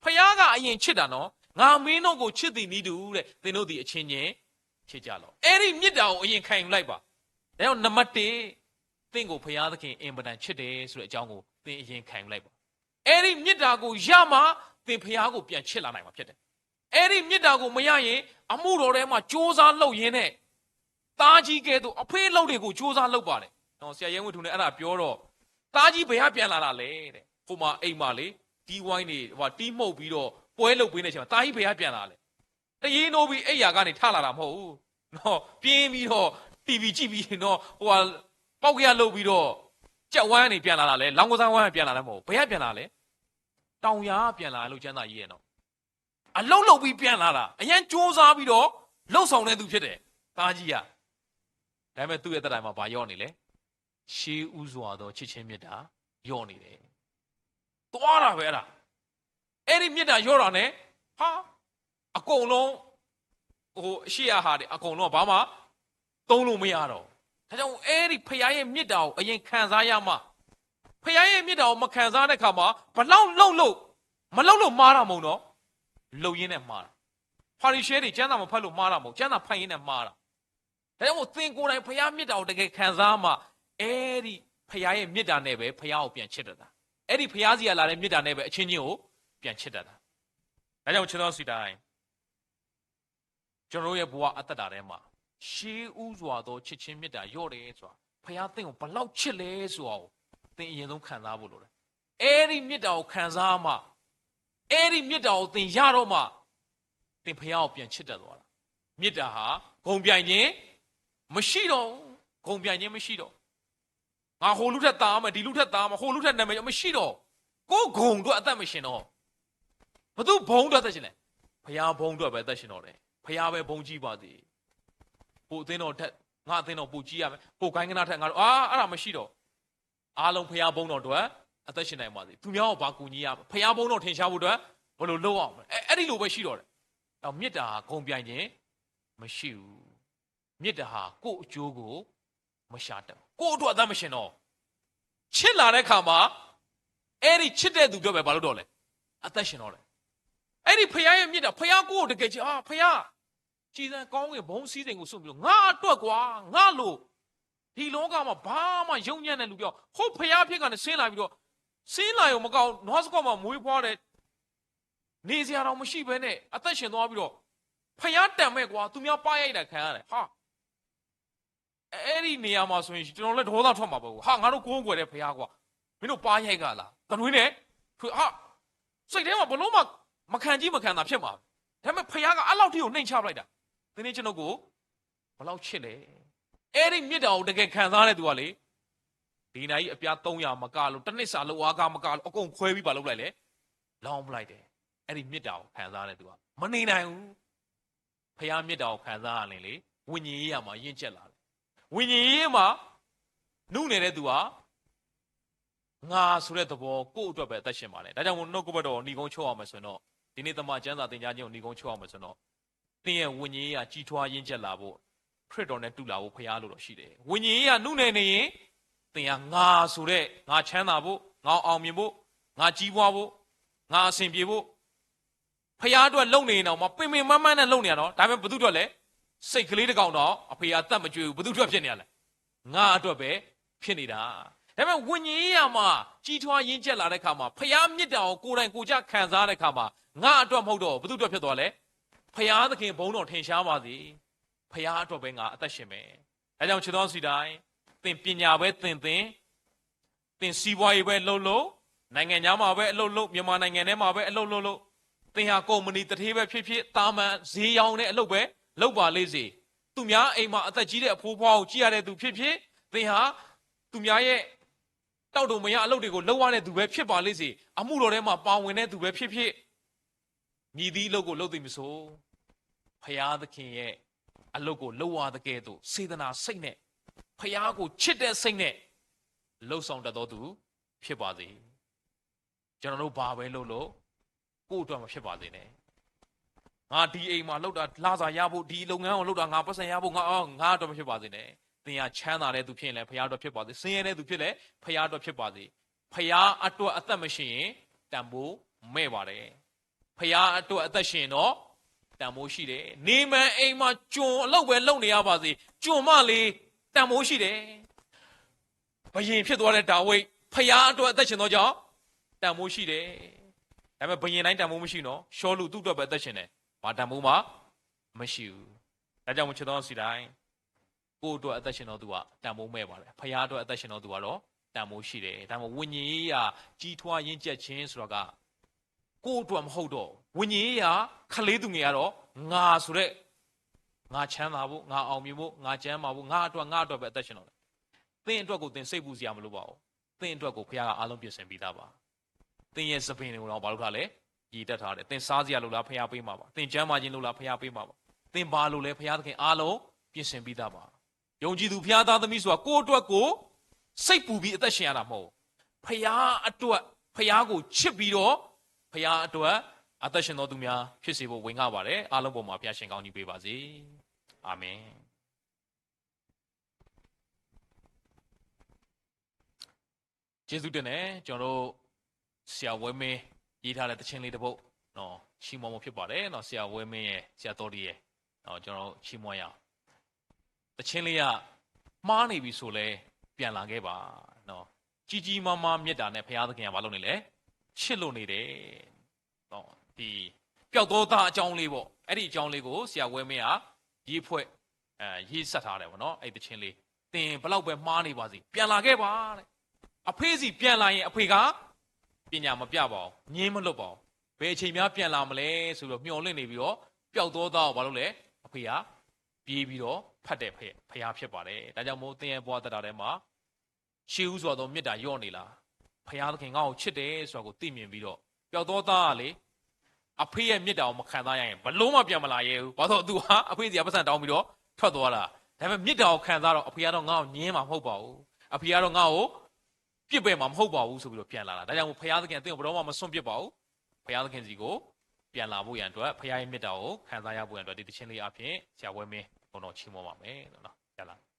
ဘုရားကအရင်ချစ်တာနော် ငါမင်းတို့ကိုချစ်သည်နည်းတူတဲ့ သင်တို့သည်အချင်းချင်းချစ်ကြလော့ အဲ့ဒီမေတ္တာကိုအရင်ခံယူလိုက်ပါ ဒါကြောင့်နံပါတ်တစ် သင့်ကိုဘုရားသခင်အင်မတန်ချစ်တယ်ဆိုတဲ့အကြောင်းကိုသင်အရင်ခံယူလိုက်ပါအဲ့ဒီမေတ္တာကိုရမှသင်ဘုရားကိုပြန်ချစ်လာနိုင်မှာဖြစ်တယ်အဲ့ဒီမေတ္တာကိုမရရင်အမှုတော်ထဲမှာကြိုးစားလုပ်ရင်းနဲ့သားကြီးကဲ့သို့အဖေးလုပ်တွေကိုကြိုးစားလုပ်ပါတယ်နော်ဆရာရဲဝင်းထူနဲ့အဲ့ဒါပြောတော့သားကြီးဘယ်ကပြန်လာတာလဲတဲ့ဟိုမှာအိမ်မှာလေတီးဝိုင်းနေဟိုတီးမှုတ်ပြီးတော့ပွဲလုပ်ပေးနေချိန်မှာသားကြီးဘယ်ကပြန်လာလဲတရေးနိုးပြီးအိမ်ယာကနေထလာတာမဟုတ်ဘူးနော်ပြင်းပြီးတော့တီဗီကြည့်ပြီးနော်ဟိုကပောက်ကရလုပ်ပြီးတော့ကြက်ဝိုင်းကနေပြန်လာတာလဲလောင်းကစားဝိုင်းကပြန်လာတယ်မဟုတ်ဘယ်ကပြန်လာလဲတောင်ယာပြန်လာလို့ကျမ်းစာရေးရနော်အလုပ်လုပ်ပြီးပြန်လာတာအရမ်းကြိုးစားပြီးတော့လုပ်ဆောင်တဲ့သူဖြစ်တယ်သားကြီးကဒါပေမဲ့သူ့ရဲ့သက်တာမှာဘာရော့နေလဲရှေးဦးစွာသောချစ်ခြင်းမေတ္တာရော့နေတယ်သွားတာပဲအဲ့ဒါအဲ့ဒီမေတ္တာရော့တာနဲ့ဟာအကုန်လုံးဟိုအရှိအဟာတွေအကုန်လုံးကဘာမှသုံးလို့မရတော့ဘူးဒါကြောင့်အဲ့ဒီဖခင်ရဲ့မေတ္တာကိုအရင်ခံစားရမှဖခင်ရဲ့မေတ္တာကိုမခံစားတဲ့အခါမှာဘယ်လောက်လုပ်လို့မလုပ်လို့မှားတာမဟုတ်တော့လုပ်ရင်းနဲ့မှားတာဖာရိရှဲတွေကျမ်းစာမဖတ်လို့မှားတာမဟုတ်ကျမ်းစာဖတ်ရင်းနဲ့မှားတာဒါကြောင့်မို့သင်ကိုယ်တိုင်ဘုရားမေတ္တာကိုတကယ်ခံစားမှအဲ့ဒီဘုရားရဲ့မေတ္တာနဲ့ပဲဘုရားကိုပြန်ချစ်တတ်တာအဲ့ဒီဘုရားစီကလာတဲ့မေတ္တာနဲ့ပဲအချင်းချင်းကိုပြန်ချစ်တတ်တာဒါကြောင့်ချစ်တော်စီတိုင်းကျွန်တော်တို့ရဲ့ဘဝအသက်တာထဲမှာရှေးဦးစွာသောချစ်ခြင်းမေတ္တာရော့တယ်ဆိုတာဘုရားသင်ကိုဘယ်လောက်ချစ်လဲဆိုတာကိုသင်အရင်ဆုံးခံစားဖို့လိုတယ်အဲ့ဒီမေတ္တာကိုခံစားမှအဲ့ဒီမေတ္တာကိုသင်ရတော့မှသင်ဘုရားကိုပြန်ချစ်တတ်သွားတာမေတ္တာဟာဂုဏ်ပြိုင်ခြင်းမရှိတော့ဘူးဂုဏ်ပြိုင်ခြင်းမရှိတော့ငါဟိုလူထက်သာမယ်ဒီလူထက်သာမယ်ဟိုလူထက်နာမည်ကျော်မရှိတော့ကိုယ့်ဂုဏ်အတွက်အသက်မရှင်တော့ဘုသူဘုံအတွက်အသက်ရှင်လဲဘုရားဘုံအတွက်ပဲအသက်ရှင်တော့တယ်ဘုရားပဲဘုံကြီးပါသေးကိုယ်အသင်းတော်ထက်ငါအသင်းတော်ပိုကြီးရမယ်ကိုယ်ကိုင်းကနထက်ငါတို့အာအဲ့ဒါမရှိတော့အားလုံးဘုရားဘုံတော်အတွက်အသက်ရှင်နိုင်ပါသေးသူများကိုဘာကူညီရမလဲဘုရားဘုံတော်ထင်ရှားဖို့အတွက်ဘယ်လိုလုပ်အောင်လဲအဲ့အဲ့ဒီလိုပဲရှိတော့တယ်တော့မေတ္တာဂုဏ်ပြိုင်ခြင်းမရှိဘူးမေတ္တာဟာကိုယ့်အကျိုးကိုမရှာတတ်ဘူးကိုယ့်အတွက်အသက်မရှင်တော့ချစ်လာတဲ့ခါမှာအဲ့ဒီချစ်တဲ့သူတို့ပဲဘာလို့တော့လဲအသက်ရှင်တော့လဲအဲ့ဒီဖခင်ရဲ့မေတ္တာဖခင်ကိုယ့်ကိုတကယ်ချစ်အာဖခင်ကြည်စံကောင်းကင်ဘုံစည်းစိမ်ကိုစွန့်ပြီးတော့ငါအတွက်ကွာငါလို့ဒီလောကမှာဘာမှယုံညံ့တဲ့လူပြောဟိုဖခင်ဖြစ်ကနေဆင်းလာပြီးတော့ဆင်းလာရုံမကအောင်နွားစကွက်မှာမွေးဖွားတဲ့နေစရာတော့မရှိဘဲနဲ့အသက်ရှင်သွားပြီးတော့ဖခင်တန်မဲ့ကွာသူများပါရိုက်တာခံရတယ်ဟာအဲ့ဒီနေရာမှာဆိုရင်ကျွန်တော်လည်းဒေါသထွက်မှာပဲဟာငါတို့ကိုးကွယ်တဲ့ဖခင်ကွာမင်းတို့ပါရိုက်ကလားတနွေးနဲ့ဟာစိတ်ထဲမှာဘလို့မှမခံကြီးမခံတာဖြစ်မှာဒါပေမဲ့ဖခင်ကအဲ့လောက်ထိကိုနှိမ်ချပလိုက်တာသင်နဲ့ကျွန်တော်ကိုဘယ်လောက်ချစ်လဲအဲ့ဒီမေတ္တာကိုတကယ်ခံစားတဲ့သူကလေဒီနေ့အပြားသုံးရာမကလို့တနစ်စာလောက်အားကမကလို့အကုန်ခွဲပြီးပါလုပ်လိုက်လေလောင်းပလိုက်တယ်အဲ့ဒီမေတ္တာကိုခံစားတဲ့သူကမနေနိုင်ဘူးဖခင်မေတ္တာကိုခံစားရရင်လေဝိညာဉ်ရေးရမှာရင့်ကျက်လာတယ်ဝိညာဉ်ရေးမှာနူးနယ်တဲ့သူကငါဆိုတဲ့သဘောကိုယ့်အတွက်ပဲအသက်ရှင်ပါတယ်ဒါကြောင့်မို့နှုတ်ကပတ်တော်ကိုနှီးကုန်းချုပ်အောင်မယ်ဆိုရင်တော့ဒီနေ့သမ္မာကျမ်းစာသင်ကြားခြင်းကိုနှီးကုန်းချုပ်အောင်မယ်ဆိုရင်တော့သင်ရဲ့ဝိညာဉ်ရေးကကြီးထွားရင့်ကျက်လာဖို့ခရစ်တော်နဲ့တူလာဖို့ဖခင်လိုတော်ရှိတယ်ဝိညာဉ်ရေးကနူးနယ်နေရင်သင်ကငါဆိုတဲ့ငါချမ်းသာဖို့ငါအောင်မြင်ဖို့ငါကြီးပွားဖို့ငါအဆင်ပြေဖို့ဖခင်အတွက်လုပ်နေရင်တော့မပင်ပင်မမန်းနဲ့လုပ်နေရတော့ဒါပေမဲ့ဘသူအတွက်လဲစိတ်ကလေးတကောင်တော့အဖေကအသက်မကြွေးဘူးဘသူအတွက်ဖြစ်နေရလဲငါအတွက်ပဲဖြစ်နေတာဒါပေမဲ့ဝိညာဉ်ရေးရမှာကြီးထွားရင်းကျက်လာတဲ့ခါမှာဖခင်မြစ်တာကိုကိုယ်တိုင်ကိုယ်ကျခံစားတဲ့ခါမှာငါအတွက်မဟုတ်တော့ဘသူအတွက်ဖြစ်သွားလဲဖခင်သခင်ဘုံတော်ထင်ရှားပါစေဖခင်အတွက်ပဲငါအသက်ရှင်မယ်ဒါကြောင့်ချစ်တော်စီတိုင်းသင်ပညာပဲသင်သင်သင်စီးပွားရေးပဲလုပ်လို့နိုင်ငံခြားမှာပဲအလုပ်လုပ်မြန်မာနိုင်ငံထဲမှာပဲအလုပ်လုပ်လို့သင်ဟာကုမ္ပဏီတထေးပဲဖြစ်ဖြစ်တာမန်ဈေးရောင်းတဲ့အလုပ်ပဲလုပ်ပါလေစေသူများအိမ်မှာအသက်ကြီးတဲ့အဖိုးအဖွားကိုကြည့်ရတဲ့သူဖြစ်ဖြစ်သင်ဟာသူများရဲ့တောက်တူမရအလုပ်တွေကိုလုပ်ရတဲ့သူပဲဖြစ်ပါလေစေအမှုတော်ထဲမှာပါဝင်တဲ့သူပဲဖြစ်ဖြစ်မည်သည့်အလုပ်ကိုလုပ်သည်မဆိုဖျားသခင်ရဲ့အလုပ်ကိုလုပ်ရတဲ့ကဲ့သို့စေတနာစိတ်နဲ့ဖျားကိုချစ်တဲ့စိတ်နဲ့လှုပ်ဆောင်တတ်သောသူဖြစ်ပါစေကျွန်တော်တို့ဘာပဲလုပ်လို့ကိုယ့်အတွက်မဖြစ်ပါစေနဲ့ငါဒီအိမ်မှာလုပ်တာလစာရဖို့ဒီလုပ်ငန်းကိုလုပ်တာငါပတ်စံရဖို့ငါငါအတွက်မဖြစ်ပါစေနဲ့ သင်ချမ်းသာတဲ့သူဖြစ်ရင်လည်း ဘုရားအတွက်ဖြစ်ပါစေ။ ဆင်းရဲတဲ့သူဖြစ်လည်း ဘုရားအတွက်ဖြစ်ပါစေ။ ဘုရားအတွက်အသက်မရှိရင် တန်ဖိုးမဲ့ပါတယ်။ ဘုရားအတွက်အသက်ရှင်ရင်တော့ တန်ဖိုးရှိတယ်။ နေမန်အိမ်မှာ ကျွန်အလုပ်ပဲလုပ်နေရပါစေ၊ ကျွန်မလေး တန်ဖိုးရှိတယ်။ ဘုရင်ဖြစ်သွားတဲ့ဒါဝိဒ် ဘုရားအတွက်အသက်ရှင်သောကြောင့် တန်ဖိုးရှိတယ်။ ဒါပေမဲ့ ဘုရင်တိုင်း တန်ဖိုးမရှိနော်။ ရှောလု သူ့အတွက်ပဲအသက်ရှင်တယ်။ ဘာတန်ဖိုးမှမရှိဘူး။ ဒါကြောင့်မို့ ချစ်တော်စီတိုင်း ကိုယ့်အတွက်အသက်ရှင်တော်သူဟာ တန်ဖိုးမဲ့ပါတယ်။ ဘုရားအတွက်အသက်ရှင်တော်သူကတော့ တန်ဖိုးရှိတယ်။ ဒါကြောင့်မို့ ဝိညာဉ်ရေးရာ ကြီးထွားရင့်ကျက်ခြင်းဆိုတာက ကိုယ့်အတွက်မဟုတ်တော့ဘူး။ ဝိညာဉ်ရေးရာ ခလေးသူငယ်ကတော့ ငါဆိုတဲ့ ငါချမ်းသာဖို့၊ ငါအောင်မြင်ဖို့၊ ငါကျန်းမာဖို့၊ ငါအတွက်၊ ငါအတွက်ပဲအသက်ရှင်တော့တယ်။ သင့်အတွက်ကို သင်စိတ်ပူစရာမလိုပါဘူး။ သင့်အတွက်ကို ဘုရားက အားလုံးပြင်ဆင်ပြီးသားပါ။ သင်ရဲ့ဆံပင်တွေကိုတော့ ဘာလုပ်ထားလဲ။ ရေတပ်ထားတယ်။ သင်စားစရာလိုလား ဘုရားပေးမှာပါ။ သင်ကျန်းမာခြင်းလိုလား ဘုရားပေးမှာပါ။ သင်ဘာလိုလဲ ဘုရားသခင် အားလုံးပြင်ဆင်ပြီးသားပါ။ ယုံကြည်သူဘုရားသားသမီးဆိုတာ ကိုယ့်အတွက်ကို စိတ်ပူပြီးအသက်ရှင်ရတာမဟုတ်ဘူး။ ဘုရားအတွက်၊ ဘုရားကိုချစ်ပြီးတော့ ဘုရားအတွက်အသက်ရှင်သောသူများ ဖြစ်စေဖို့ ဝေငှပါတယ်။ အားလုံးပေါ်မှာ ဘုရားရှင်ကောင်းကြီးပေးပါစေ။ အာမင်။ ကျေးဇူးတင်တယ်။ ကျွန်တော်တို့ ဆရာဝဲမင်း ရေးထားတဲ့သီချင်းလေးတစ်ပုဒ် နော်၊ ချီးမွမ်းဖို့ဖြစ်ပါတယ်နော်။ ဆရာဝဲမင်းရယ်၊ ဆရာသော်ဒီရယ်၊ နော်၊ ကျွန်တော်တို့ချီးမွမ်းရအောင်။ သီချင်းလေးက မှားနေပြီဆိုလဲ ပြန်လာခဲ့ပါနော်။ ကြီးကြီးမားမား မေတ္တာနဲ့ ဘုရားသခင်က ဘာလုပ်နေလဲ။ ချစ်လို့နေတယ်နော်။ ဒီပျောက်သောသားအကြောင်းလေးပေါ့။ အဲ့ဒီအကြောင်းလေးကို ဆရာဝဲမင်းက ရေးဖွဲ့ အဲ၊ ရေးစပ်ထားတယ်ပေါ့နော်။ အဲ့ဒီသီချင်းလေး သင်ဘယ်လောက်ပဲမှားနေပါစေ ပြန်လာခဲ့ပါတဲ့။ အဖေ့ဆီပြန်လာရင် အဖေက ပညာမပြပါဘူး။ ငြင်းမလွတ်ပါဘူး။ ဘယ်အချိန်များပြန်လာမလဲဆိုပြီးတော့ မျှော်လင့်နေပြီးတော့ ပျောက်သောသားကို ဘာလုပ်လဲ။ အဖေက ပြေးပြီးတော့ဖတ်တဲ့ ဘုရားဖြစ်ပါတယ်။ ဒါကြောင့်မို့ သင်ရဲ့ဘဝသက်တာထဲမှာ ရှေးဦးစွာသောမေတ္တာလျော့နေလား။ ဘုရားသခင် ငါ့ကိုချစ်တယ်ဆိုတာကို သိမြင်ပြီးတော့ ပျောက်သောသားကလေ အဖေရဲ့မေတ္တာကို မခံစားရရင် ဘယ်လိုမှပြန်မလာရဲဘူး။ ဘာလို့လဲဆိုတော့ သူက အဖေ့ဆီက ပိုက်ဆံတောင်းပြီးတော့ ထွက်သွားတာ။ ဒါပေမဲ့ မေတ္တာကိုခံစားတော့ အဖေကတော့ ငါ့ကိုငြင်းမှာမဟုတ်ပါဘူး။ အဖေကတော့ ငါ့ကိုပစ်ပယ်မှာမဟုတ်ပါဘူးဆိုပြီးတော့ ပြန်လာတာ။ ဒါကြောင့်မို့ ဘုရားသခင် သင့်ကို ဘယ်တော့မှ မစွန့်ပစ်ပါဘူး။ ဘုရားသခင်ဆီကို ပြန်လာဖို့ရန်အတွက် ဘုရားရဲ့မေတ္တာကို ခံစားရဖို့ရန်အတွက် ဒီသီချင်းလေးအားဖြင့် ဆရာဝဲမင်းကိုတော့ ချီးမွမ်းပါမယ်နော်။ ပြန်လာ။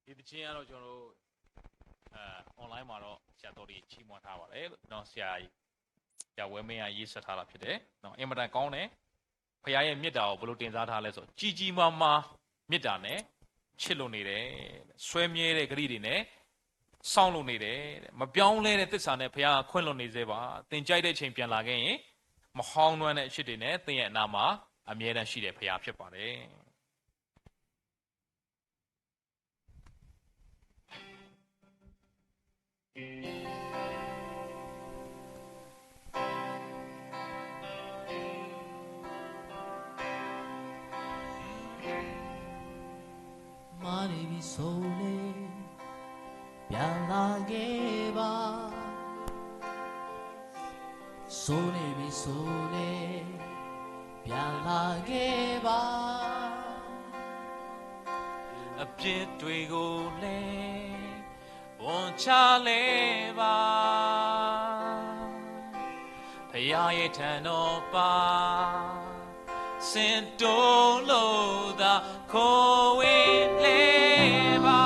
ဒီသီချင်းကတော့ ကျွန်တော်တို့ အဲ၊ online မှာတော့ ဆရာတော်တွေ ချီးမွမ်းထားပါတယ်နော်။ ဆရာ၊ ဆရာဝဲမင်းက ရေးစပ်ထားတာဖြစ်တယ်နော်။ အင်မတန်ကောင်းတယ်။ ဘုရားရဲ့မေတ္တာကို ဘယ်လိုတင်စားထားလဲဆိုတော့ ကြီးကြီးမားမားမေတ္တာနဲ့ ချစ်လို့နေတယ်။ စွဲမြဲတဲ့ကတိတွေနဲ့ စောင့်လို့နေတယ်။ မပြောင်းလဲတဲ့သစ္စာနဲ့ ဘုရားက ခွင့်လွှတ်နေဆဲပါ။ သင်ကြိုက်တဲ့အချိန်ပြန်လာခဲ့ရင် မဟောင်းနွမ်းတဲ့အချစ်တွေနဲ့ သင့်ရဲ့အနားမှာ အမြဲတမ်းရှိတဲ့ဘုရားဖြစ်ပါတယ်။ မှားနေပြီဆိုလဲ ပြန်လာခဲ့ပါ။ ဆိုးနေပြီဆိုလဲ ပြန်လာခဲ့ပါ။ အပြစ်တွေကိုလည်း ဝန်ချလဲပါ။ ဘုရားရဲ့ထံတော်ပါ ဆင့်တိုးလို့သာ ခိုးဝေးလဲပါ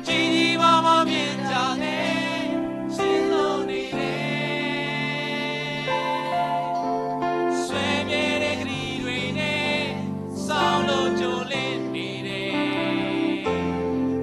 ။ ကြီးကြီးမားမားမေတ္တာနဲ့ ချစ်လို့နေတယ်။ စွဲမြဲတဲ့ကတိတွေနဲ့ စောင့်လို့ကြိုလင့်နေတယ်။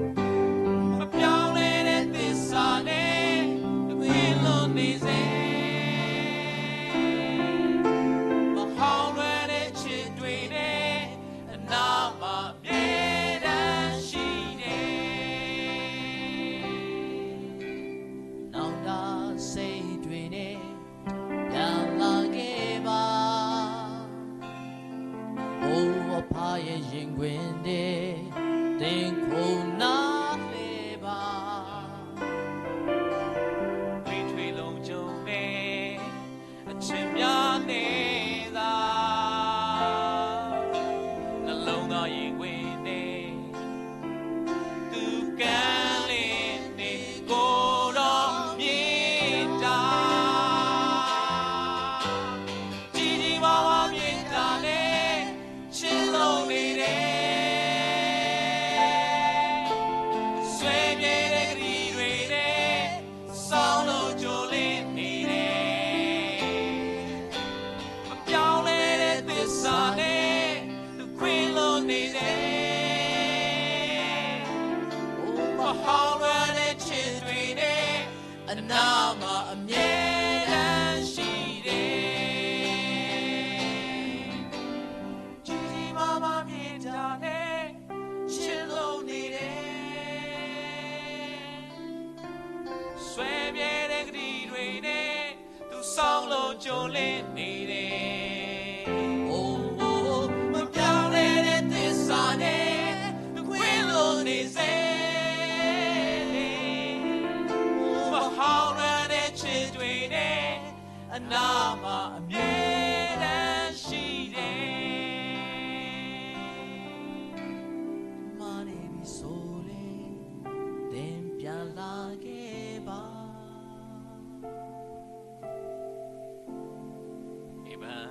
ပဟီၣ်ဝဲလၢချစ်တွေနဲ့ အနားမှာ အမြဲတမ်းရှိတယ်. ကြီးကြီးမားမား မေတ္တာနဲ့ ချစ်လို့နေတယ်. စွဲမြဲတဲ့ကတိတွေနဲ့ သူဆောင်လို့ ကြိုလင်းနေတယ်. အို မပြောင်းလဲတဲ့သစ္စာနဲ့ ခွင့်လွှတ်နေစေလေ. မဟောင်းလွှမ်းတဲ့ချစ်တွေနဲ့ အနားမှာ အမြဲတမ်းရှိတယ်. မှားနေပြီဆိုလေ သင်ပြန်လာခဲ့ပါ. Amen.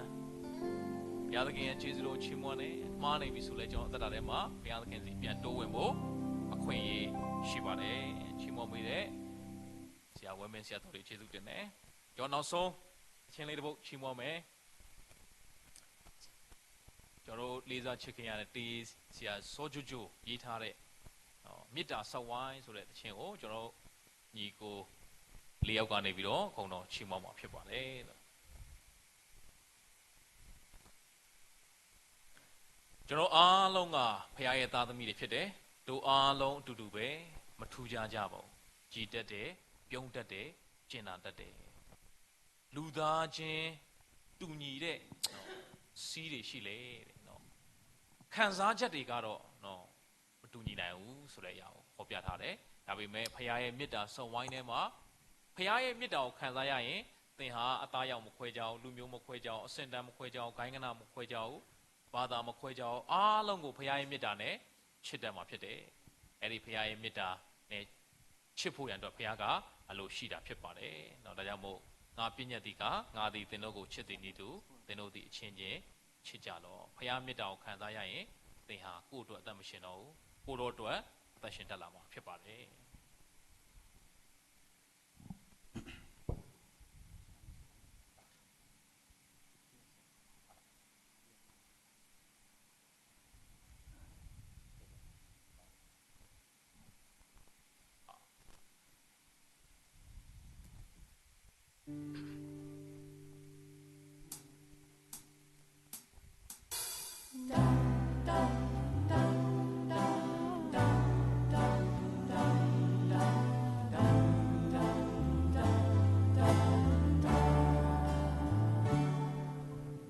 ဘုရားသခင်ရဲ့ကျေးဇူးတော်ချီးမွမ်းတယ်။ မှားနေပြီဆိုလဲ ကျွန်တော်အသက်တာထဲမှာ ဘုရားသခင်ဆီပြန်တိုးဝင်ဖို့ အခွင့်အရေး ရှိပါတယ်။ ချီးမွမ်းပေးတဲ့ ဆရာဝင်းမင်းဆရာတော်လေး ကျေးဇူးတင်တယ်။ ကျွန်တော်နောက်ဆုံး သီချင်းလေးတစ်ပုဒ် ချီးမွမ်းမယ်။ ကျွန်တော်တို့လေးစားချစ်ခင်ရတဲ့ တီး ဆရာစောချိုချို ရေးထားတဲ့ နော် မေတ္တာစက်ဝိုင်းဆိုတဲ့သီချင်းကို ကျွန်တော်တို့ညီအစ်ကိုလေးယောက်ကနေပြီးတော့ ခုံတော်ချီးမွမ်းမှာဖြစ်ပါတယ်။ ကျွန်တော်အားလုံးက ဘုရားရဲ့သားသမီးတွေဖြစ်တယ်။ တို့အားလုံးအတူတူပဲ။ မထူးခြားကြပါဘူး။ ကြည်တတ်တယ်၊ ပြုံးတတ်တယ်၊ ကျဉ်းနတတ်တယ်။ လူသားချင်းတူညီတဲ့ နော် စည်းတွေရှိလေတဲ့ နော် ခံစားချက်တွေကတော့ နော် မတူညီနိုင်ဘူးဆိုတဲ့အရာကို ဖော်ပြထားတယ်။ ဒါပေမဲ့ ဘုရားရဲ့မေတ္တာစက်ဝိုင်းထဲမှာ ဘုရားရဲ့မေတ္တာကိုခံစားရရင် သင်ဟာအသားရောင်မခွဲခြားဘူး၊ လူမျိုးမခွဲခြားဘူး၊ အဆင့်အတန်းမခွဲခြားဘူး၊ ဂိုဏ်းဂဏမခွဲခြားဘူး၊ ဘာသာမခွဲခြားဘူး၊ အားလုံးကိုဘုရားရဲ့မေတ္တာနဲ့ ချစ်တတ်မှာဖြစ်တယ်။ အဲ့ဒီဘုရားရဲ့မေတ္တာနဲ့ ချစ်ဖို့ရန်အတွက် ဘုရားကအလိုရှိတာဖြစ်ပါတယ်။ နော် ဒါကြောင့်မို့ ငါပညတ်သီကား ငါသည်သင်တို့ကိုချစ်သည်နည်းတူ သင်တို့သည်အချင်းချင်းချစ်ကြလော့။ ဘုရားမေတ္တာကိုခံစားရရင် သင်ဟာကိုယ့်အတွက်အသက်မရှင်တော့ဘူး။ ကိုယ့်တော်အတွက်အသက်ရှင်တတ်လာမှာဖြစ်ပါတယ်။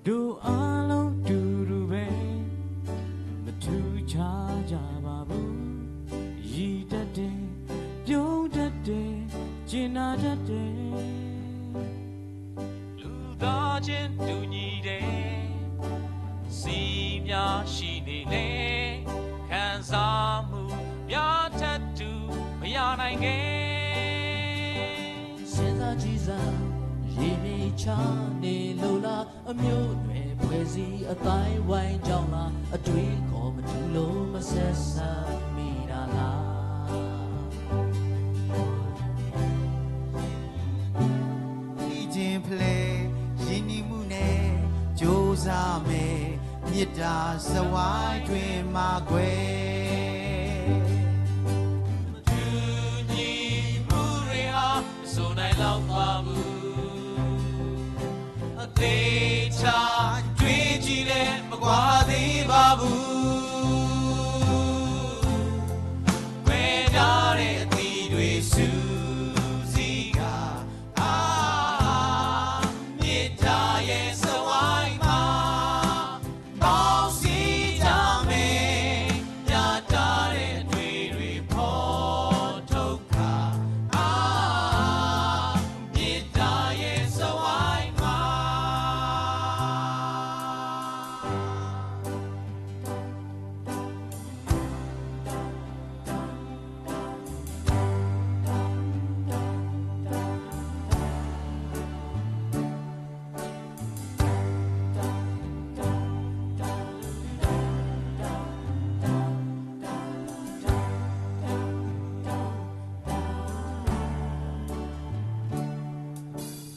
တို့အားလုံးတူတူပဲ မထူးခြားကြပါဘူး။ ယဉ်တတ်တယ်၊ ပြုံးတတ်တယ်၊ ကျဉ်းနတတ်တယ်။ လူသားချင်းတူညီတဲ့ စည်းများရှိနေလေ ခံစားမှုများထပ်တူမရနိုင်ခဲ့ စဉ်းစားကြည့်စမ်း ရေမြေခြားနေလို့လား အမျိုးအနွယ်ဖွဲ့စည်းအသိုင်းအဝိုင်းကြောင့်လား အတွေးအခေါ်မတူလို့မဆက်ဆံမိတာလား ဒီချင်းဖျဲးရင်းနှီးမှုနဲ့ကြိုးစားမယ် မေတ္တာစက်ဝိုင်းတွင်မကွယ် မတူညီမှုတွေဟာ မစိနိုင်လောက်ပါဘူး။ အသေချာတွေးကြည့်လည်း မကွာသေးပါဘူး။ ကွဲပြားတဲ့အသီးတွေစုစည်းကာ အာ မေတ္တာရဲ့စက်ဝိုင်းမှာ ပေါင်းစည်းကြမယ် မျှတတဲ့အတွေးတွေဖော်ထုတ်ကာ အာ မေတ္တာရဲ့စက်ဝိုင်းမှာ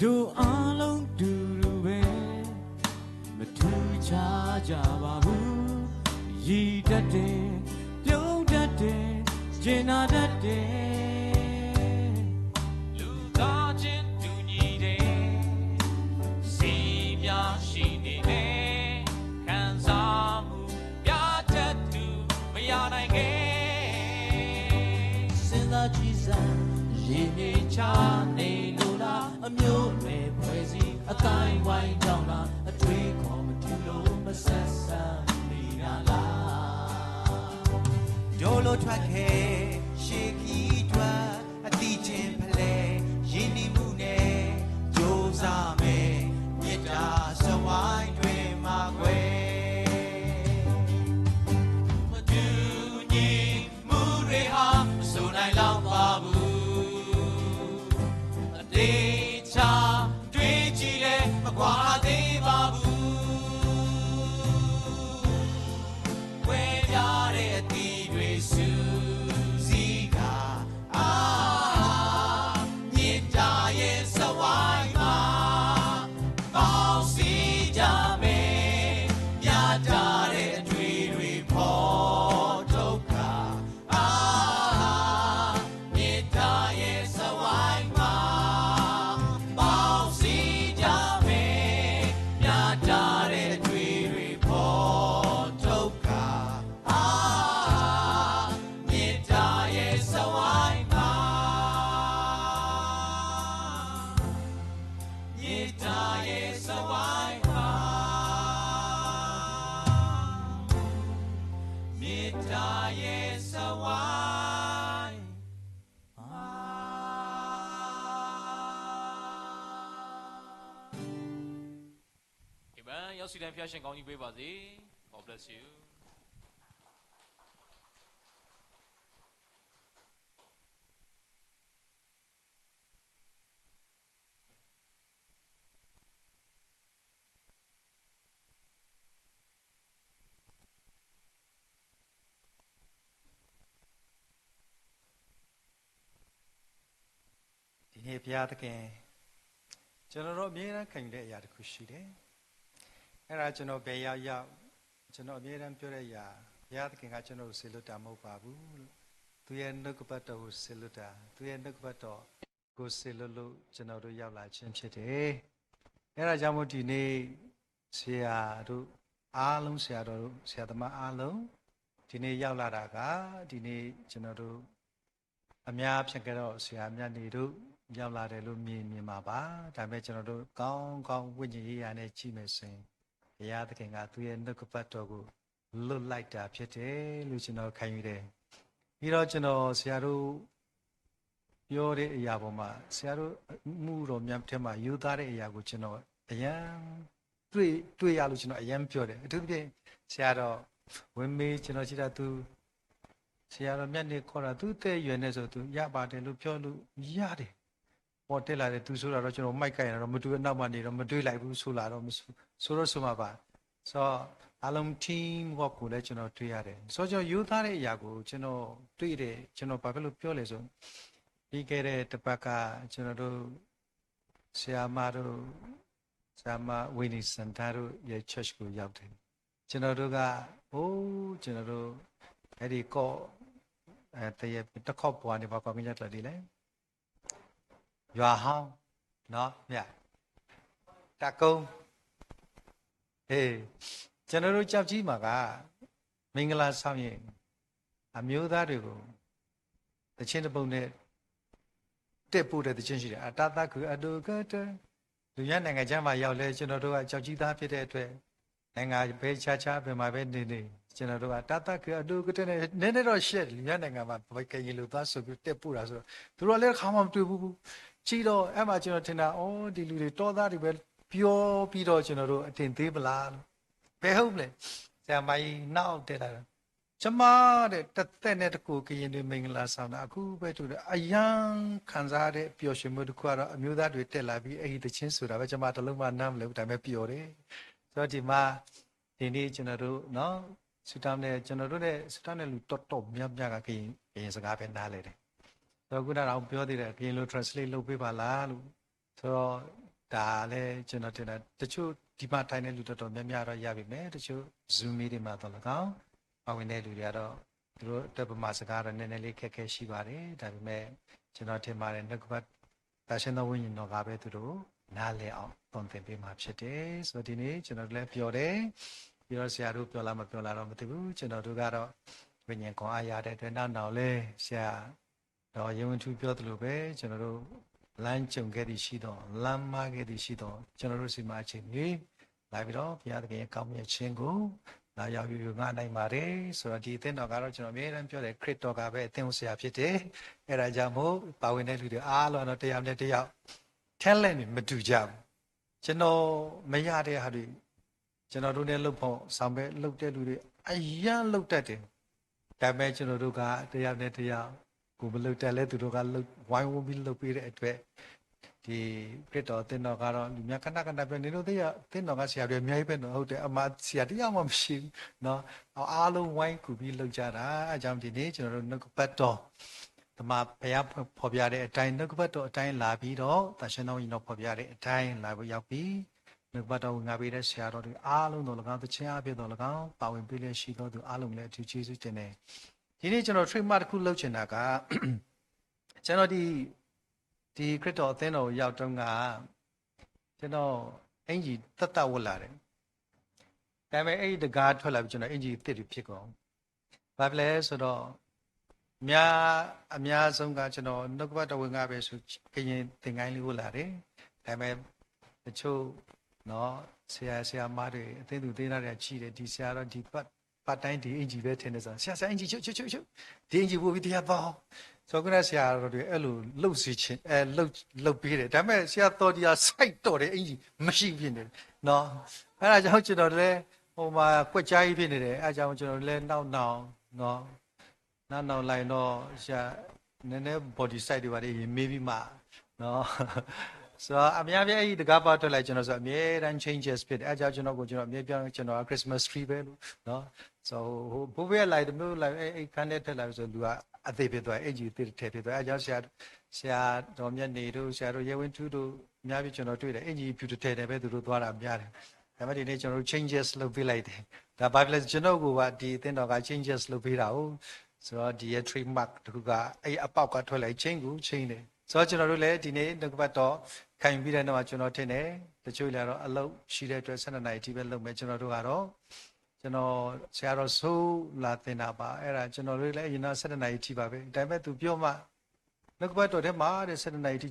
တို့အားလုံးတူတူပဲ မထူးခြားကြပါဘူး။ ယဉ်တတ်တယ်၊ ပြုံးတတ်တယ်၊ ကျဉ်းနတတ် တယ် လူသားချင်းတူညီတယ် စည်းမျဉ်းရှိနေတယ် ခံစားမှုများထပ်တူမရနိုင်ခဲ့ စဉ်းစားကြည့်စမ်း ရေမြေခြားနေလို့လား အမျိုးနွယ်ဖွဲ့စည်း အသိုင်းအဝိုင်းကြောင့်လား အတွေးခေါ်မတူလို့ မဆက်ဆံမိတာလား ဒိးလို့ထွက်ခဲ့ ရှေးခရီးအတွက် အသီးကျင်းဖလှယ် ရင်းနှီးမှုနဲ့ ကြိုးစားမယ် မေတ္တာစဝိုင်းတွင်မှကွယ် မတူညီမှုတွေဟာ မဆိုနိုင်လောက်ပါဘူး အသေချာတွေးကြည့်လည်း မကွာသေးပါဘူး ကွဲပြားတဲ့အသီးတွေစုစည်းကာ အာ မေတ္တာရဲ့စဝိုင်းမှာ ပေါင်းစည်းကြမယ် မျှတတဲ့အတွေးတွေဖော်ထုတ်ကာ အာ မေတ္တာရဲ့စဝိုင်းမှာ ပေါင်းစည်းကြမယ် မျှတတဲ့အတွေးတွေဖော်ထုတ်ကာ အာ မေတ္တာရဲ့စဝိုင်းမှာ မေတ္တာရဲ့စဝိုင်းမှာ မေတ္တာရဲ့စဝိုင်းမှာ Amen. ရောက်စီတိုင်းဖျားရှင်ကောင်းကြီးပေးပါစေ။ God bless you. ဒီနေ့ဘုရားသခင် ကျွန်တော်တို့အမြဲတမ်းခံယူတဲ့အရာတစ်ခုရှိတယ်။ အဲ့ဒါကျွန်တော်ဘယ်ရောက်ရောက် ကျွန်တော်အမြဲတမ်းပြောတဲ့အရာ ဘုရားသခင်ကကျွန်တော်ကိုစေလွှတ်တာမဟုတ်ပါဘူး။ သူ့ရဲ့နှုတ်ကပတ်တော်ကိုစေလွှတ်တာ သူ့ရဲ့နှုတ်ကပတ်တော်ကိုစေလွှတ်လို့ကျွန်တော်တို့ရောက်လာခြင်းဖြစ်တယ်။ အဲ့ဒါကြောင့်မို့ဒီနေ့ဆရာတို့အားလုံး ဆရာတော်တို့ ဆရာသမားအားလုံး ဒီနေ့ရောက်လာတာက ဒီနေ့ကျွန်တော်တို့ အများဖြင့်ကတော့ဆရာမြတ်နေတို့ရောက်လာတယ်လို့မြင်မြင်မှာပါ။ ဒါပေမဲ့ကျွန်တော်တို့ကောင်းကောင်းဝိညာဉ်ရေးရာနဲ့ကြည့်မယ်ဆိုရင် ဘုရားသခင်ကသူ့ရဲ့နှုတ်ကပတ်တော်ကိုလွတ်လိုက်တာဖြစ်တယ်လို့ကျွန်တော်ခံယူတယ်။ ပြီးတော့ကျွန်တော်ဆရာတို့ပြောတဲ့အရာပေါ်မှာ ဆရာတို့အမှုတော်များထဲမှာရိုးသားတဲ့အရာကိုကျွန်တော်အရမ်းတွေ့ တွေ့ရလို့ကျွန်တော်အရမ်းပျော်တယ်။ အထူးသဖြင့်ဆရာတော်ဝင်းမေး ကျွန်တော်ကြည့်တာသူ ဆရာတော်မြတ်နေခေါ်တာ သူ့အသက်အရွယ်နဲ့ဆိုသူရပါတယ်လို့ပြောလို့ရတယ်။ ပေါ်တက်လာတယ် သူဆိုတာတော့ကျွန်တော်မိုက်ကိုင်ရတာတော့ မတူအနောက်မှာနေတော့ မတွေးလိုက်ဘူး ဆိုလာတော့ မဆို ဆိုတော့ဆိုမှာပါ။ ဆိုတော့ အားလုံး team work ကိုလည်းကျွန်တော်တွေ့ရတယ်။ ဆိုတော့ကျွန်တော်ရိုးသားတဲ့အရာကိုကျွန်တော်တွေ့တယ်။ ကျွန်တော်ဘာဖြစ်လို့ပြောလဲဆို ပြီးခဲ့တဲ့တစ်ပတ်ကကျွန်တော်တို့ ဆရာမတို့ ဆရာမ Winnie Santana တို့ရဲ့ church ကိုရောက်တယ်။ ကျွန်တော်တို့က အိုး ကျွန်တော်တို့ အဲ့ဒီကော့ အဲ သရက်ပင် တခီပှၤနေ ဘာခေါ်ကညါကျါဒ်လဲၣ် ယွၤဟောင်း နော် မ့ၢ် တၢ်ကုန်း အေး ကျွန်တော်တို့ ကျောက်ကြီးမှာက မင်္ဂလာဆောင်ရင် အမျိုးသားတွေကို သီချင်းတစ်ပုဒ်နဲ့ တည့်ပို့တဲ့သီချင်းရှိတယ်။ အတၢ်သးခုအဒိုကတၢၢ် သူများနိုင်ငံခြားမှာရောက်လဲ ကျွန်တော်တို့က ကျောက်ကြီးသားဖြစ်တဲ့အတွက် နိုင်ငံဘဲခြားခြား ဘယ်မှာပဲနေနေ ကျွန်တော်တို့က တၢ်သးခုအဒိုကတၢၢ်နဲ့ နည်းနည်းတော့ရှက်တယ်။ သူများနိုင်ငံမှာ ပကရင်လိုသွားဆိုပြီး တည့်ပို့တာဆိုတော့ သူတို့ကလည်းတစ်ခါမှမတွေ့ဘူး။ ကြည့်တော့ အဲ့မှာကျွန်တော်ထင်တာ အော် ဒီလူတွေတောသားတွေပဲ ပြောပြီးတော့ ကျွန်တော်တို့ အထင်သေးမလားလို့ ဘယ်ဟုတ်လဲ။ ဆရာမကြီး နောက်တက်လာတော့ ကျမတဲ့ တစ်သက်နဲ့တစ်ကိုယ် ကရင်တွေ မင်္ဂလာဆောင်တာ အခုပဲတွေ့တယ်။ အရမ်းခံစားရတဲ့ ပျော်ရွှင်မှုတစ်ခုကတော့ အမျိုးသားတွေ တက်လာပြီး အဲ့ဒီသီချင်းဆိုတာပဲ ကျမတစ်လုံးမှနားမလည်ဘူး။ ဒါပေမဲ့ပျော်တယ်။ ဆိုတော့ ဒီမှာ ဒီနေ့ကျွန်တော်တို့နော် ဆုတောင်းတဲ့ ကျွန်တော်တို့နဲ့ ဆုတောင်းတဲ့လူတော်တော်များများက ကရင် ကရင်စကားပဲနားလည်တယ်။ ဆိုတော့ ခုနက ပြောသေးတယ် ကရင်လို translate လုပ်ပေးပါလားလို့။ ဆိုတော့ ဒါလည်း ကျွန်တော်ထင်တာ တချို့ ဒီမှာထိုင်တဲ့လူတော်တော်များများတော့ ရပြီမယ်။ တချို့ Zoom meeting မှာသော်လည်းကောင်း ပါဝင်တဲ့လူတွေကတော့ သူတို့အတွက် ဗမာစကားတော့ နည်းနည်းလေး အခက်အခဲရှိပါတယ်။ ဒါပေမဲ့ ကျွန်တော်ထင်ပါတယ် နှုတ်ကပတ် သန့်ရှင်းသောဝိညာဉ်တော်ကပဲ သူတို့နားလည်အောင် သွန်သင်ပေးမှာဖြစ်တယ်။ ဆိုတော့ ဒီနေ့ ကျွန်တော်တို့လည်း ပျော်တယ်။ ပြီးတော့ ဆရာတို့ ပျော်လား မပျော်လားတော့ မသိဘူး။ ကျွန်တော်တို့ကတော့ ဝိညာဉ်ခွန်အားရတဲ့အတွက် နောက်နောင်လည်း ဆရာ ဒီးရဲဝင်းထူး ပြောသလိုပဲ ကျွန်တော်တို့ လမ်းကြုံခဲ့သည်ရှိသော် လမ်းမှားခဲ့သည်ရှိသော် ကျွန်တော်တို့ဆီမှာ အချိန်မရွေးလာပြီးတော့ ဘုရားသခင်ရဲ့ ကောင်းမြတ်ခြင်းကို လာရောက်ယူငှားနိုင်ပါတယ်။ ဆိုတော့ ဒီအသင်းတော်ကတော့ ကျွန်တော် အမြဲတမ်းပြောတယ် ခရစ်တော်ကပဲ အသင်းဆရာဖြစ်တယ်။ အဲဒါကြောင့်မို့ ပါဝင်တဲ့လူတွေအားလုံးကတော့ တစ်ယောက်နဲ့တစ်ယောက် talent တွေ မတူကြဘူး။ ကျွန်တော်မရတဲ့ဟာတွေ ကျွန်တော်တို့နဲ့ လုပ်ဖော်ဆောင်ဖက် လုပ်တဲ့လူတွေ အရမ်းလုပ်တတ်တယ်။ ဒါပေမဲ့ ကျွန်တော်တို့က တစ်ယောက်နဲ့တစ်ယောက် ကိုယ်မလုပ်တတ်လဲ သူတို့က လုပ် ဝိုင်းဝန်းပြီး လုပ်ပေးတဲ့အတွက် ဒီခရစ်တော်အသင်းတော်ကတော့ လူများ ခဏခဏပြော နင်တို့သင်းတော်က ဆရာတွေ အများကြီးပဲနော်။ ဟုတ်တယ် အမှား ဆရာတစ်ယောက်မှ မရှိဘူးနော်။ အားလုံး ဝိုင်းကူပြီး လုပ်ကြတာ။ အဲဒါကြောင့် ဒီနေ့ ကျွန်တော်တို့ နှုတ်ကပတ်တော် တမန်ဘုရားဖော်ပြတဲ့အတိုင်း နှုတ်ကပတ်တော်အတိုင်း လာပြီးတော့ သန့်ရှင်းသောဝိညာဉ်တော် ဖော်ပြတဲ့အတိုင်း လာပြီးရောက်ပြီ။ နှုတ်ကပတ်တော် ဝင်ငါပေးတဲ့ ဆရာတော်တွေ အားလုံးသော်လည်းကောင်း၊ သီချင်းအားဖြင့်သော်လည်းကောင်း ပါဝင်ပေးလျက်ရှိသောသူ အားလုံးလည်း အထူးကျေးဇူးတင်တယ်။ ဒီနေ့ ကျွန်တော် trademark တစ်ခု လုပ်ချင်တာက ကျွန်တော် ဒီ ဒီခရစ်တော်အသင်းတော်ကို ရောက်တုန်းက ကျွန်တော် အင်္ကျီသက်သက် ဝတ်လာတယ်။ ဒါပေမဲ့ အဲ့ဒီတခါ ထွက်လာပြီး ကျွန်တော် အင်္ကျီအသစ်တွေ ဖြစ်ကုန်။ ဘာဖြစ်လဲဆိုတော့ များ အများဆုံးက ကျွန်တော် နှုတ်ကပတ်တော် ဝင်ငါပဲဆို ကရင်သင်္ချိုင်းလေး ဝတ်လာတယ်။ ဒါပေမဲ့ တချို့နော် ဆရာ ဆရာမတွေ အသင်းသူသင်းသားတွေက ကြည့်တယ်။ ဒီဆရာတော့ ဒီ part time ဒီအင်္ကျီပဲ ထင်တယ်ဆိုတော့ ဆရာ ဆရာ အင်္ကျီချုပ် ချုပ် ချုပ် ချုပ် ဒီအင်္ကျီဝတ်ပြီး တရားသွားဟော ဆိုတော့ ခုနဆရာတော်တွေ အဲ့လို လုပ်စေချင် အဲ လုပ် လုပ်ပေးတယ်။ ဒါပေမဲ့ ဆရာတော်ဒီဟာ စိုက်တော့တဲ့ အင်္ကျီ မရှိဘူး ဖြစ်နေတယ်နော်။ အဲ့ဒါကြောင့် ကျွန်တော်လည်း ဟိုမှာ ကွက်ကြားကြီး ဖြစ်နေတယ်။ အဲဒါကြောင့် ကျွန်တော်လည်း နောက်နောင်နော် နောက်နောင်လာရင်တော့ ဆရာ နည်းနည်း body size တွေ ဘာတွေ ရင်မေးပြီးမှနော် ဆိုတော့ အများကြီး အဲ့ဒီတခါ part ထွက်လာရင် ကျွန်တော်ဆို အမြဲတမ်း changes ဖြစ်တယ်။ အဲဒါကြောင့် ကျွန်တော်ကို ကျွန်တော် အမြဲပြော ကျွန်တော်က Christmas tree ပဲလို့နော်။ ဆိုတော့ ဟို ဘိုးဘွဲလာရင် တစ်မျိုးလာရင် အဲ့ အဲ့ခါနဲ့ ထွက်လာပြီဆို လူက အသစ်ဖြစ်သွား အင်္ကျီအသစ်တစ်ထည်ဖြစ်သွား။ အဲဒါကြောင့် ဆရာ ဆရာတော်မြတ်နေတို့ ဆရာတော်ရဲဝင်းထူးတို့ အများကြီး ကျွန်တော်တွေ့တယ်။ အင်္ကျီဖြူတစ်ထည်နဲ့ပဲ သူတို့သွားတာများတယ်။ ဒါပေမဲ့ ဒီနေ့ ကျွန်တော်တို့ changes လုပ်ပေးလိုက်တယ်။ ဒါဘာဖြစ်လဲဆို ကျွန်တော်ကိုပါ ဒီအသင်းတော်က changes လုပ်ပေးတာကို ဆိုတော့ ဒီရဲ့ trademark တစ်ခုက အဲ့အပေါက်ကထွက်လာရင် change ကို change တယ်။ ဆိုတော့ ကျွန်တော်တို့လည်း ဒီနေ့ နှုတ်ကပတ်တော် ခံယူပြီးတဲ့နောက်မှာ ကျွန်တော်ထင်တယ် တချို့လည်းတော့ အလုပ်ရှိတဲ့အတွက် ဆယ့်နှစ်နာရီအထိပဲ လုပ်မယ်။ ကျွန်တော်တို့ကတော့ ကျွန်တော် ဆရာတော် စိုးလာသင်တာပါ။ အဲ့ဒါ ကျွန်တော်တို့လည်း အရင်တော့ ဆယ့်နှစ်နာရီအထိပါပဲ။ ဒါပေမဲ့ သူပြောမှ နှုတ်ကပတ်တော်ထဲမှာတဲ့ ဆယ့်နှစ်နာရီအထိ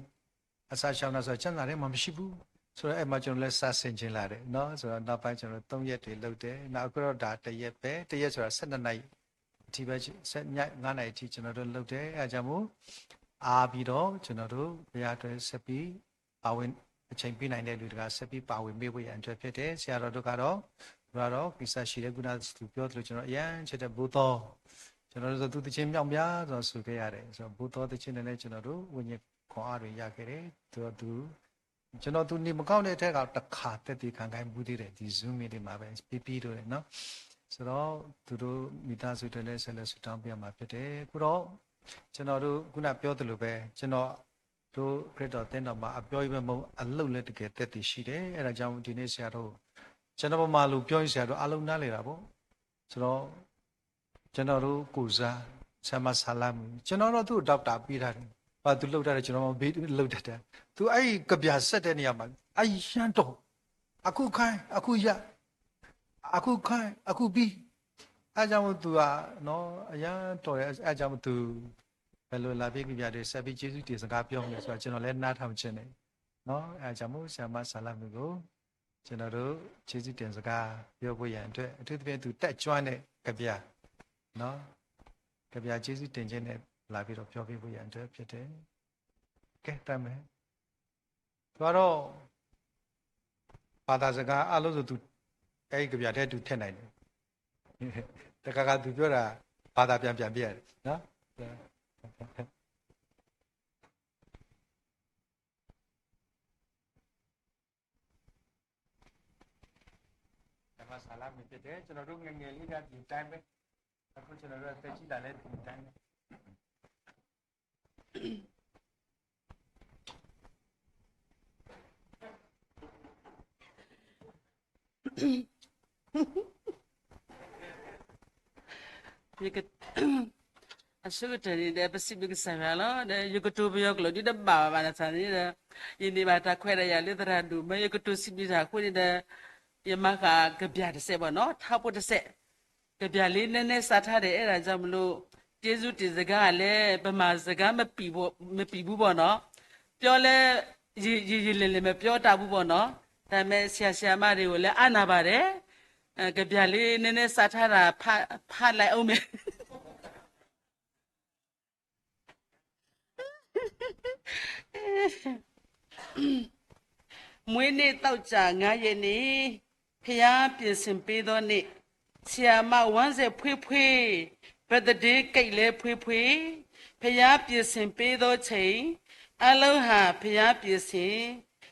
အစာရှောင်တာဆိုတာ ကျမ်းစာထဲမှာ မရှိဘူး။ ဆိုတော့ အဲ့မှာ ကျွန်တော်လည်း စာဆင်ခြင်လာတယ်နော်။ ဆိုတော့ နောက်ပိုင်း ကျွန်တော် သုံးရက်တွေ လုပ်တယ်။ နောက် အခုတော့ ဒါ တစ်ရက်ပဲ။ တစ်ရက်ဆိုတာ ဆယ့်နှစ်နာရီ အထိပဲ ဆယ့် ည ငါးနာရီအထိ ကျွန်တော်တို့ လုပ်တယ်။ အဲဒါကြောင့်မို့ အားပြီးတော့ ကျွန်တော်တို့ ဘုရားအတွက် ဆက်ပြီး ပါဝင် အချိန်ပေးနိုင်တဲ့လူတကာ ဆက်ပြီး ပါဝင်ပေးဖို့ရန်အတွက် ဖြစ်တယ်။ ဆရာတော်တို့ကတော့ ဘုရားတော် ကိစ္စရှိတဲ့ ခုနသူပြောသလို ကျွန်တော် အရမ်းချစ်တဲ့ ဘိုးသော ကျွန်တော်တို့ သူသီချင်း မြောက်များစွာ ဆိုခဲ့ရတယ်။ ဆိုတော့ ဘိုးသောသီချင်းနဲ့လည်း ကျွန်တော်တို့ ဝိညာဉ်ခွန်အားတွေ ရခဲ့တယ်။ သူတော့ သူ ကျွန်တော် သူနေမကောင်းတဲ့ထဲက တစ်ခါ သက်သေခံခိုင်းဘူးသေးတယ်။ ဒီ Zoom meeting မှာပဲ ပြီးပြီးတော့နော်။ ဆိုတော့ သူတို့ မိသားစုအတွက်လည်း ဆက်လက်ဆုတောင်းပေးရမှာ ဖြစ်တယ်။ အခုတော့ ကျွန်တော်တို့ ခုနပြောသလိုပဲ ကျွန်တော်တို့ ခရစ်တော်သင်းတော်မှာ အပြောကြီးပဲမဟုတ် အလုပ်လည်း တကယ်သက်သေရှိတယ်။ အဲဒါကြောင့် ဒီနေ့ ဆရာတော် ကျွန်တော် ဗမာလိုပြောရင် ဆရာတော် အားလုံးနားလည်တာပေါ့။ ဆိုတော့ ကျွန်တော်တို့ ကိုယ်စား ဆရာမ ဆာလမူ ကျွန်တော်တော့ သူ့ကို doctor ပေးထားတယ်။ ဘာသူလုပ်တတ်တယ် ကျွန်တော်မပေး လုပ်တတ်တယ်။ သူအဲ့ဒီကဗျာဆက်တဲ့နေရာမှာ အရမ်းတော် အခုခိုင်း အခုရ အခုခိုင်း အခုပြီး အဲဒါကြောင့်မို့ သူကနော် အရမ်းတော်တယ်။ အဲဒါကြောင့်မို့ သူ ဘယ်လိုလာပြီး ကဗျာတွေဆက်ပြီး ကျေးဇူးတင်စကားပြောမလဲဆိုတာ ကျွန်တော်လည်း နားထောင်ချင်တယ်နော်။ အဲဒါကြောင့်မို့ ဆရာမ ဆာလမူကို ကျွန်တော်တို့ ကျေးဇူးတင်စကားပြောဖို့ရန်အတွက် အထူးသဖြင့် သူတတ်ကျွမ်းတဲ့ ကဗျာနော် ကဗျာကျေးဇူးတင်ခြင်းနဲ့ လာပြီးတော့ ပြောပေးဖို့ရန်အတွက် ဖြစ်တယ်။ ကဲ တတ်မယ်။ သူကတော့ ဘာသာစကားအားလုံးစုံ သူ အဲ့ဒီကဗျာထဲ သူထည့်နိုင်တယ်။ တခါခါ သူပြောတာ ဘာသာပြန်ပြန်ပေးရတယ်နော်။ ဆရာမ ဆာလမူ ဖြစ်တယ်။ ကျွန်တော်တို့ ငယ်ငယ်လေးက ဒီတိုင်းပဲ။ အခု ကျွန်တော်တို့ အသက်ကြီးလာလဲ ဒီတိုင်းပဲ။ အဆိကတၢၢ်န့ၣ်ဒီး ပစံးဘျုးကစၢ်ယွၤလီၤ. ဒီးယကတိၤပယီၤကျိာ်ဒုတဘၣ်ဘၣ်ဘၣ်ဆၣ်န့ၣ်ဒီး ယန့ၢ်ဘၣ်တၢ်ခွဲးတၢ်ယာ်လၢသရၣ်ဒိၣ်မၢ ယကတိၤစံးဘျုးတၢ်အဃိန့ၣ်ဒီး ယမၤဃာ်ကဗျာတစဲးဘၣ်နီၤ, ထါဖိတစဲး, ကဗျာလေးနည်းနည်းစာထားတယ်, အဲဒါကြောင့်မလို့ ကျေးဇူးတင်စကားလည်း ဗမာစကားမပီဘူးပေါ့နော်, ပြောလည်း ရေရေလည်လည်မပြောတတ်ဘူးပေါ့နော်, ဒါပေမဲ့ဆရာဆရာမတွေကိုလည်းအားနာပါတယ်, ကဗျာလေးနည်းနည်းစာထားတာ ဖတ်လိုက်အောင်မယ်. မွေးနေ့သောကြာငါးရက်နေ့, ဘုရားပြင်ဆင်ပေးသောနေ့, ဆရာမဝမ်းစက်ဖွေးဖွေး, birthday cake လည်းဖွေးဖွေး, ဘုရားပြင်ဆင်ပေးသောချိန်, အားလုံးဟာဘုရားပြင်ဆင်,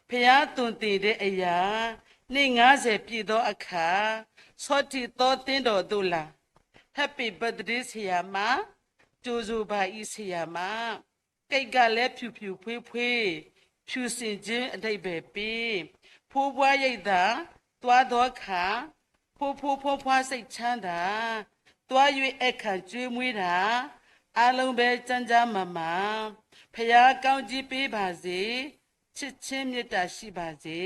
ဘုရားသွန်သင်တဲ့အရာ, နှစ်ငါးဆယ်ပြည့်သောအခါ, ဆောထီသောသင်းတော်သို့လာ, Happy birthday ဆရာမ, ကြိုဆိုပါ၏ဆရာမ, ကိတ်ကလည်းဖြူဖြူဖွေးဖွေး, ဖြူစင်ခြင်းအဓိပ္ပာယ်ပေး, ဖိပွားရိပ်သာ, သွားသောအခါ, ဖိဖိဖွားဖွားစိတ်ချမ်းသာ, သွား၍အခါကျွေးမွေးတာ, အားလုံးပဲကျန်းကျန်းမာမာ, ဘုရားကောင်းကြီးပေးပါစေ, ချစ်ခြင်းမေတ္တာရှိပါစေ,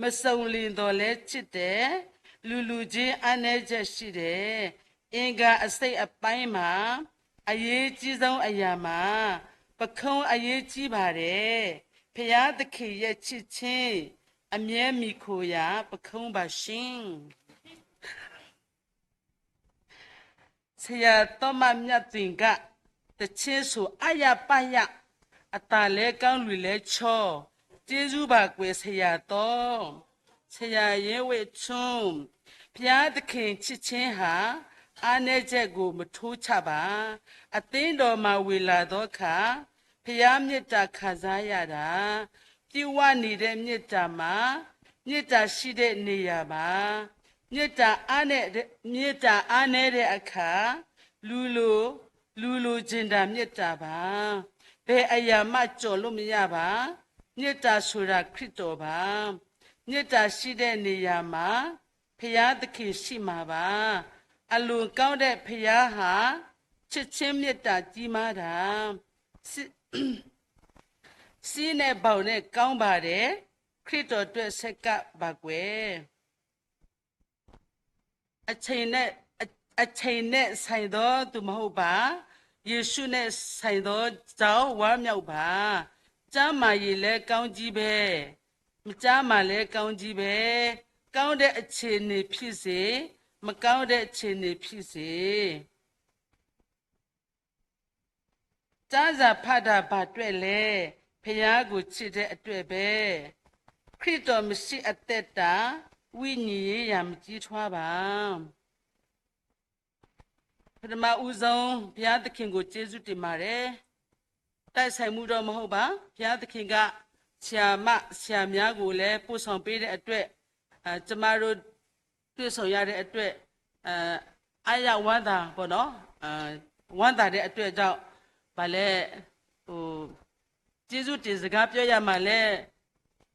မစုံလင်သော်လည်းချစ်တယ်, လူလူချင်းအားနည်းချက်ရှိတယ်, အင်္ဂါအစိတ်အပိုင်းမှာ အရေးကြီးဆုံးအရာမှာ ပုခုံးအရေးကြီးပါတယ်, ဘုရားသခင်ရဲ့ချစ်ခြင်း အမြဲမှီခိုရာပုခုံးပါရှင်. ဆရာသောမမြတ်သွင်က သီချင်းဆိုအားရပါးရ, အသံလည်းကောင်းလွင်လည်းချော, ကျေးဇူးပါကွယ်ဆရာသော, ဆရာရဲဝဲ့ထွန်း, ဘုရားသခင်ချစ်ခြင်းဟာ အားနည်းချက်ကိုမထိုးချပါ, အသင်းတော်မှာဝင်လာသောအခါ ဘုရားမေတ္တာခံစားရတာ, ပြည့်ဝနေတဲ့မေတ္တာမှာ မေတ္တာရှိတဲ့နေရာမှာ မေတ္တာအားနဲ့မေတ္တာအားနည်းတဲ့အခါ လူလိုလူလိုချင်တာမေတ္တာပါ, ဘယ်အရာမှကျော်လို့မရပါ, မေတ္တာဆိုတာခရစ်တော်ပါ, မေတ္တာရှိတဲ့နေရာမှာ ဘုရားသခင်ရှိမှာပါ, အလွန်ကောင်းတဲ့ဘုရားဟာ ချစ်ခြင်းမေတ္တာကြီးမားတာ, စည်းနဲ့ဘောင်နဲ့ကောင်းပါတယ်, ခရစ်တော်အတွက်ဆက်ကပ်ပါကွယ်. အချိန်နဲ့အချိန်နဲ့ဆိုင်သောသူမဟုတ်ပါ, ယေရှုနဲ့ဆိုင်သောကြောင့်ဝမ်းမြောက်ပါ, ကျန်းမာရင်လည်းကောင်းကြီးပဲ, မကျန်းမာလည်းကောင်းကြီးပဲ, ကောင်းတဲ့အခြေအနေဖြစ်စေ, မကောင်းတဲ့အခြေအနေဖြစ်စေ ကျမ်းစာဖတ်တာဘာအတွက်လဲ, ဘုရားကိုချစ်တဲ့အတွက်ပဲ, ခရစ်တော်မရှိအသက်တာ ဝိညာဉ်ရေးရာမကြီးထွားပါ. ပထမဦးဆုံး ဘုရားသခင်ကိုကျေးဇူးတင်ပါတယ်. တိုက်ဆိုင်မှုတော့မဟုတ်ပါ. ဘုရားသခင်က ဆရာမဆရာများကိုလည်းပို့ဆောင်ပေးတဲ့အတွက်, အဲ, ကျမတို့တွေ့ဆုံရတဲ့အတွက်, အဲ, အားရဝမ်းသာပေါ့နော်, အဲ, ဝမ်းသာတဲ့အတွက်ကြောင့်, ဘာလဲ, ဟို, ကျေးဇူးတင်စကားပြောရမှာလဲ,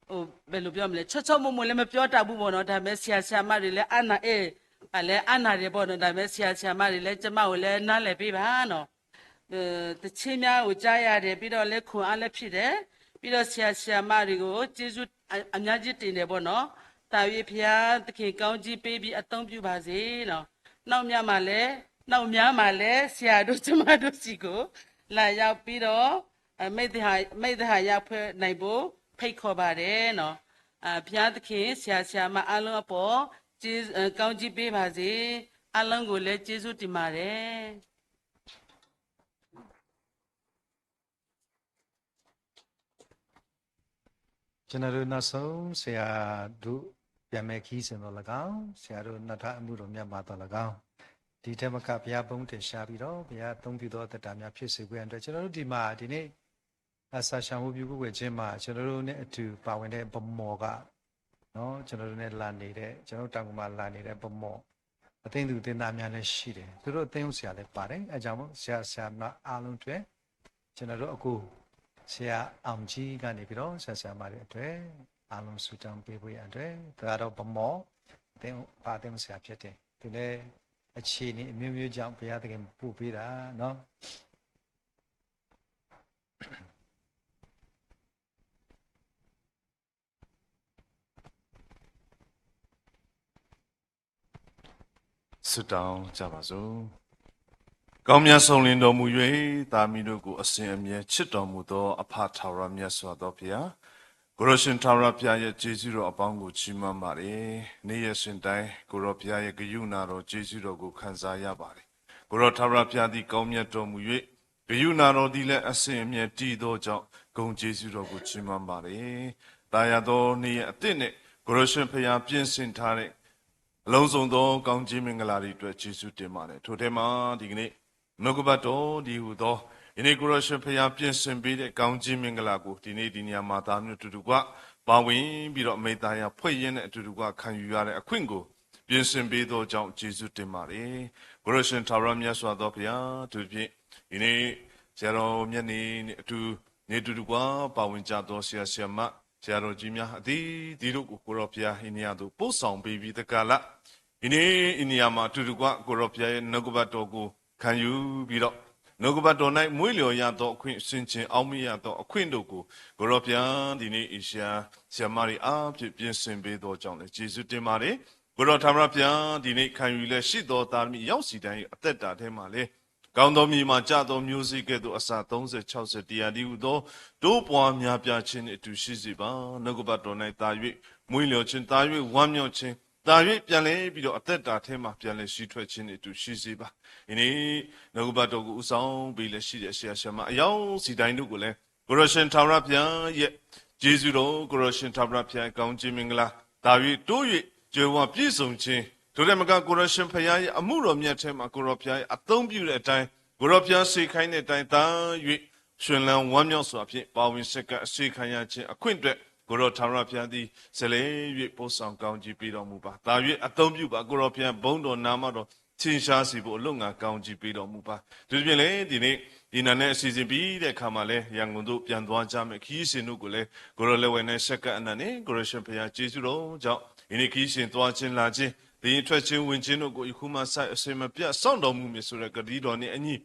ဟို, ဘယ်လိုပြောမလဲ, ချောချောမောမောလည်းမပြောတတ်ဘူးပေါ့နော်. ဒါပေမဲ့ဆရာဆရာမတွေလည်းအားနာအဲ, ဘာလဲအားနာတယ်ပေါ့နော်. ဒါပေမဲ့ဆရာဆရာမတွေလည်းကျမကိုလည်းနားလည်ပေးပါနော်. အဲ, သီချင်းများကိုကြားရတယ်, ပြီးတော့လည်းခွန်အားလည်းဖြစ်တယ်, ပြီးတော့ဆရာဆရာမတွေကိုကျေးဇူးအအများကြီးတင်တယ်ပေါ့နော်. သာ၍ ဘုရားသခင်ကောင်းကြီးပေးပြီးအသုံးပြုပါစေနော်. နောက်များမှာလည်း, နောက်များမှာလည်းဆရာတို့ကျမတို့ဆီကိုလာရောက်ပြီးတော့, အဲ, မိတ်သဟာမိတ်သဟာယဖွဲ့နိုင်ဖို့ဖိတ်ခေါ်ပါတယ်နော်. အဲ, ဘုရားသခင်ဆရာဆရာမအားလုံးအပေါ်ကျေးအဲကောင်းကြီးပေးပါစေ. အားလုံးကိုလည်းကျေးဇူးတင်ပါတယ်. ကျွန်တော်တို့နောက်ဆုံးဆရာတို့ပြန်မဲ့ခီးစဉ်သော်လည်းကောင်း, ဆရာတို့နောက်ထပ်အမှုတော်များမှာသော်လည်းကောင်း, ဒီထက်မကဘုရားဘုန်းထင်ရှားပြီးတော့ ဘုရားအသုံးပြုသောအသက်တာများဖြစ်စေခွင့်အတွက် ကျွန်တော်တို့ဒီမှာဒီနေ့ အစာရှာမှုပြုကိုယ်ွယ်ခြင်းမှာ ကျွန်တော်တို့နဲ့အတူပါဝင်တဲ့ဗမော်က နော်, ကျွန်တော်တို့နဲ့လာနေတဲ့, ကျွန်တော်တို့တောင်ပေါ်မှာလာနေတဲ့ဗမော်အသင်းသူအသင်းသားများလည်းရှိတယ်. သူတို့အသင်းဦးဆရာလည်းပါတယ်. အဲကြောင့်မို့ဆရာဆရာမအားလုံးအတွက် ကျွန်တော်တို့အကိုဆရာအောင်ကြီးကနေပြီးတော့ဆရာဆရာမတွေအတွက်အားလုံးဆုတောင်းပေးဖို့ရန်အတွက် သူကတော့ဗမော်အသင်းဦးပါအသင်းဦးဆရာဖြစ်တယ်. သူလည်းအခြေအနေအမျိုးမျိုးကြောင့်ဘုရားသခင်ပို့ပေးတာနော်. ဆုတောင်းကြပါစို့။ ကောင်းမြတ်စုံလင်တော်မူ၍ သားသမီးတို့ကို အစဉ်အမြဲချစ်တော်မူသော အဖထာဝရမြတ်စွာသောဘုရား၊ ကိုယ်တော်ရှင်ထာဝရဘုရားရဲ့ ကျေးဇူးတော်အပေါင်းကို ချီးမွမ်းပါတယ်။ နေ့ရက်စဉ်တိုင်း ကိုယ်တော်ဘုရားရဲ့ ဂရုဏာတော် ကျေးဇူးတော်ကို ခံစားရပါတယ်။ ကိုယ်တော်ထာဝရဘုရားသည် ကောင်းမြတ်တော်မူ၍ ကရုဏာတော်သည်လည်း အစဉ်အမြဲတည်သောကြောင့် ဂုဏ်ကျေးဇူးတော်ကို ချီးမွမ်းပါတယ်။ သာယာသောနေ့ရက်အသစ်နဲ့ ကိုယ်တော်ရှင်ဘုရား ပြင်ဆင်ထားတဲ့ အလုံးစုံသော ကောင်းချီးမင်္ဂလာတွေအတွက် ကျေးဇူးတင်ပါတယ်။ ထိုထဲမှာ ဒီကနေ့ နှုတ်ကပတ်တော်တည်းဟူသော ယနေ့ကိုယ်တော်ရှင်ဘုရား ပြင်ဆင်ပေးတဲ့ ကောင်းချီးမင်္ဂလာကို ဒီနေ့ဒီနေရာမှာ သားမျိုးတူတူက ပါဝင်ပြီးတော့ မေတ္တာရဖွင့်ရင်းနဲ့ အတူတကွခံယူရတဲ့အခွင့်ကို ပြင်ဆင်ပေးသောကြောင့် ကျေးဇူးတင်ပါတယ်။ ကိုယ်တော်ရှင်ထာဝရမြတ်စွာသောဘုရား အထူးသဖြင့် ဒီနေ့ ဆရာတော်မြတ်နေနဲ့အတူ နေတူတကွ ပါဝင်ကြသော ဆရာဆရာမ ဆရာတော်ကြီးများ အသီးသီးတို့ကို ကိုယ်တော်ဘုရား ဟိန္ဒိယသို့ ပို့ဆောင်ပေးပြီးတကလ ဒီနေ့ ဟိန္ဒိယမှာ အတူတကွ ကိုယ်တော်ဘုရားရဲ့ နှုတ်ကပတ်တော်ကို ခံယူပြီးတော့ နှုတ်ကပတ်တော်၌ မွေးလျော်ရသောအခွင့်၊ ဆင်ခြင်အောက်မေ့ရသောအခွင့်တို့ကို ကိုယ်တော်ဘုရား ဒီနေ့ အရှင်ဆရာမတွေအားဖြင့် ပြင်ဆင်ပေးသောကြောင့်လည်း ကျေးဇူးတင်ပါတယ်။ ကိုယ်တော်ထာဝရဘုရား ဒီနေ့ ခံယူလျက်ရှိသော သားသမီးအယောက်စီတိုင်း အသက်တာထဲမှာလည်း ကောင်းသောမြေမှာကျသော မျိုးစေ့ကဲ့သို့ အဆ သုံးဆယ်ခြောက်ဆယ် တရားတည်းဟူသော တိုးပွားများပြားခြင်းနှင့်အတူ ရှိစေပါ။ နှုတ်ကပတ်တော်၌ သာ၍ မွေးလျော်ခြင်း၊ သာ၍ ဝမ်းမြောက်ခြင်း၊ သာ၍ ပြန်လည်ပြီးတော့ အသက်တာထဲမှာ ပြန်လည်ရှုထွက်ခြင်းနှင့်အတူ ရှိစေပါ။ ဒီနေ့ နှုတ်ကပတ်တော်ကို ဦးဆောင်ပေးလျက်ရှိတဲ့ ဆရာဆရာမ အယောက်စီတိုင်းတို့ကိုလည်း ကိုယ်တော်ရှင်ထာဝရဘုရားရဲ့ ကျေးဇူးတော်၊ ကိုယ်တော်ရှင်ထာဝရဘုရားရဲ့ ကောင်းချီးမင်္ဂလာ၊ သာ၍ တိုး၍ ကြွယ်ဝပြည့်စုံခြင်း၊ ထိုထဲမက ကိုယ်တော်ရှင်ဘုရားရဲ့ အမှုတော်မြတ်ထဲမှာ ကိုယ်တော်ဘုရားရဲ့ အသုံးပြုတဲ့အတိုင်း၊ ကိုယ်တော်ဘုရားစေခိုင်းတဲ့အတိုင်း သာ၍ ရှင်လန်းဝမ်းမြောက်စွာဖြင့် ပါဝင်ဆက်ကပ်အစေခံရခြင်းအခွင့်အတွက် ကိုယ်တော်ထာဝရဘုရားသည် ဆက်လက်၍ ပို့ဆောင်ကောင်းချီးပေးတော်မူပါ။ သာ၍ အသုံးပြုပါ။ ကိုယ်တော်ဘုရား ဘုန်းတော်နာမတော် ထင်ရှားစေဖို့ အလို့ငှာ ကောင်းချီးပေးတော်မူပါ။ အထူးသဖြင့်လည်း ဒီနေ့ ဒီနံၤနဲ့ အစီအစဉ်ပြီးတဲ့အခါမှာလည်း ရန်ကုန်သို့ ပြန်သွားကြမယ့် ခရီးစဉ်တို့ကိုလည်း ကိုယ်တော်လက်ဝဲနဲ့ ဆက်ကပ်အနံ့နဲ့ ကိုယ်တော်ရှင်ဘုရား ကျေးဇူးတော်ကြောင့် ဒီနေ့ ခရီးစဉ်သွားခြင်းလာခြင်း သင်ထွက်ခြင်းဝင်ခြင်းတို့ကို ယခုမှစ အစဉ်မပြတ် စောင့်တော်မူမည်ဆိုတဲ့ ကတိတော်နှင့်အညီ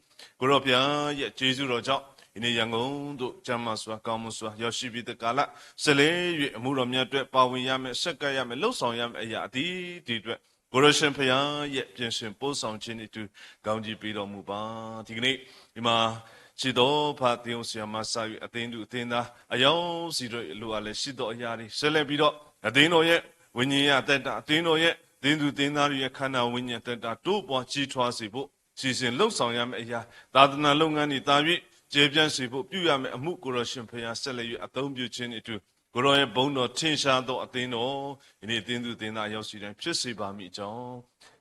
ကိုယ်တော်ဘုရားရဲ့ ကျေးဇူးတော်ကြောင့် ဒီနေ့ ရန်ကုန်သို့ ကျန်းမာစွာ ကောင်းမွန်စွာ ရောက်ရှိပြီးတကလ ဆက်လက်၍ အမှုတော်များအတွက် ပါဝင်ရမယ့် ဆက်ကပ်ရမယ့် လုပ်ဆောင်ရမယ့်အရာအသီးသီးအတွက် ကိုယ်တော်ရှင်ဘုရားရဲ့ ပြင်ဆင်ပို့ဆောင်ခြင်းနှင့်အတူ ကောင်းချီးပေးတော်မူပါ။ ဒီကနေ့ ဒီမှာ ရှိသော ဖခင်သခင်ဆရာမစ၍ အသင်းသူအသင်းသား အယောက်စီတို့ လိုအပ်လျက်ရှိသောအရာတွေ ဆက်လက်ပြီးတော့ အသင်းတော်ရဲ့ ဝိညာဉ်ရေးအသက်တာ၊ အသင်းတော်ရဲ့ သင်းသူသင်းသားတွေရဲ့ ခန္ဓာဝိညာဉ်အသက်တာ တိုးပွားကြီးထွားစေဖို့ စီစဉ်လုပ်ဆောင်ရမယ့်အရာ၊ သာသနာလုပ်ငန်းတွေ သာ၍ ကျယ်ပြန့်စေဖို့ ပြုရမယ့်အမှု ကိုယ်တော်ရှင်ဘုရား ဆက်လက်၍ အသုံးပြုခြင်းနှင့်အတူ ကိုယ်တော်ရဲ့ ဘုန်းတော်ထင်ရှားသောအသင်းတော် ယနေ့ သင်းသူသင်းသား အယောက်စီတိုင်း ဖြစ်စေပါမည်အကြောင်း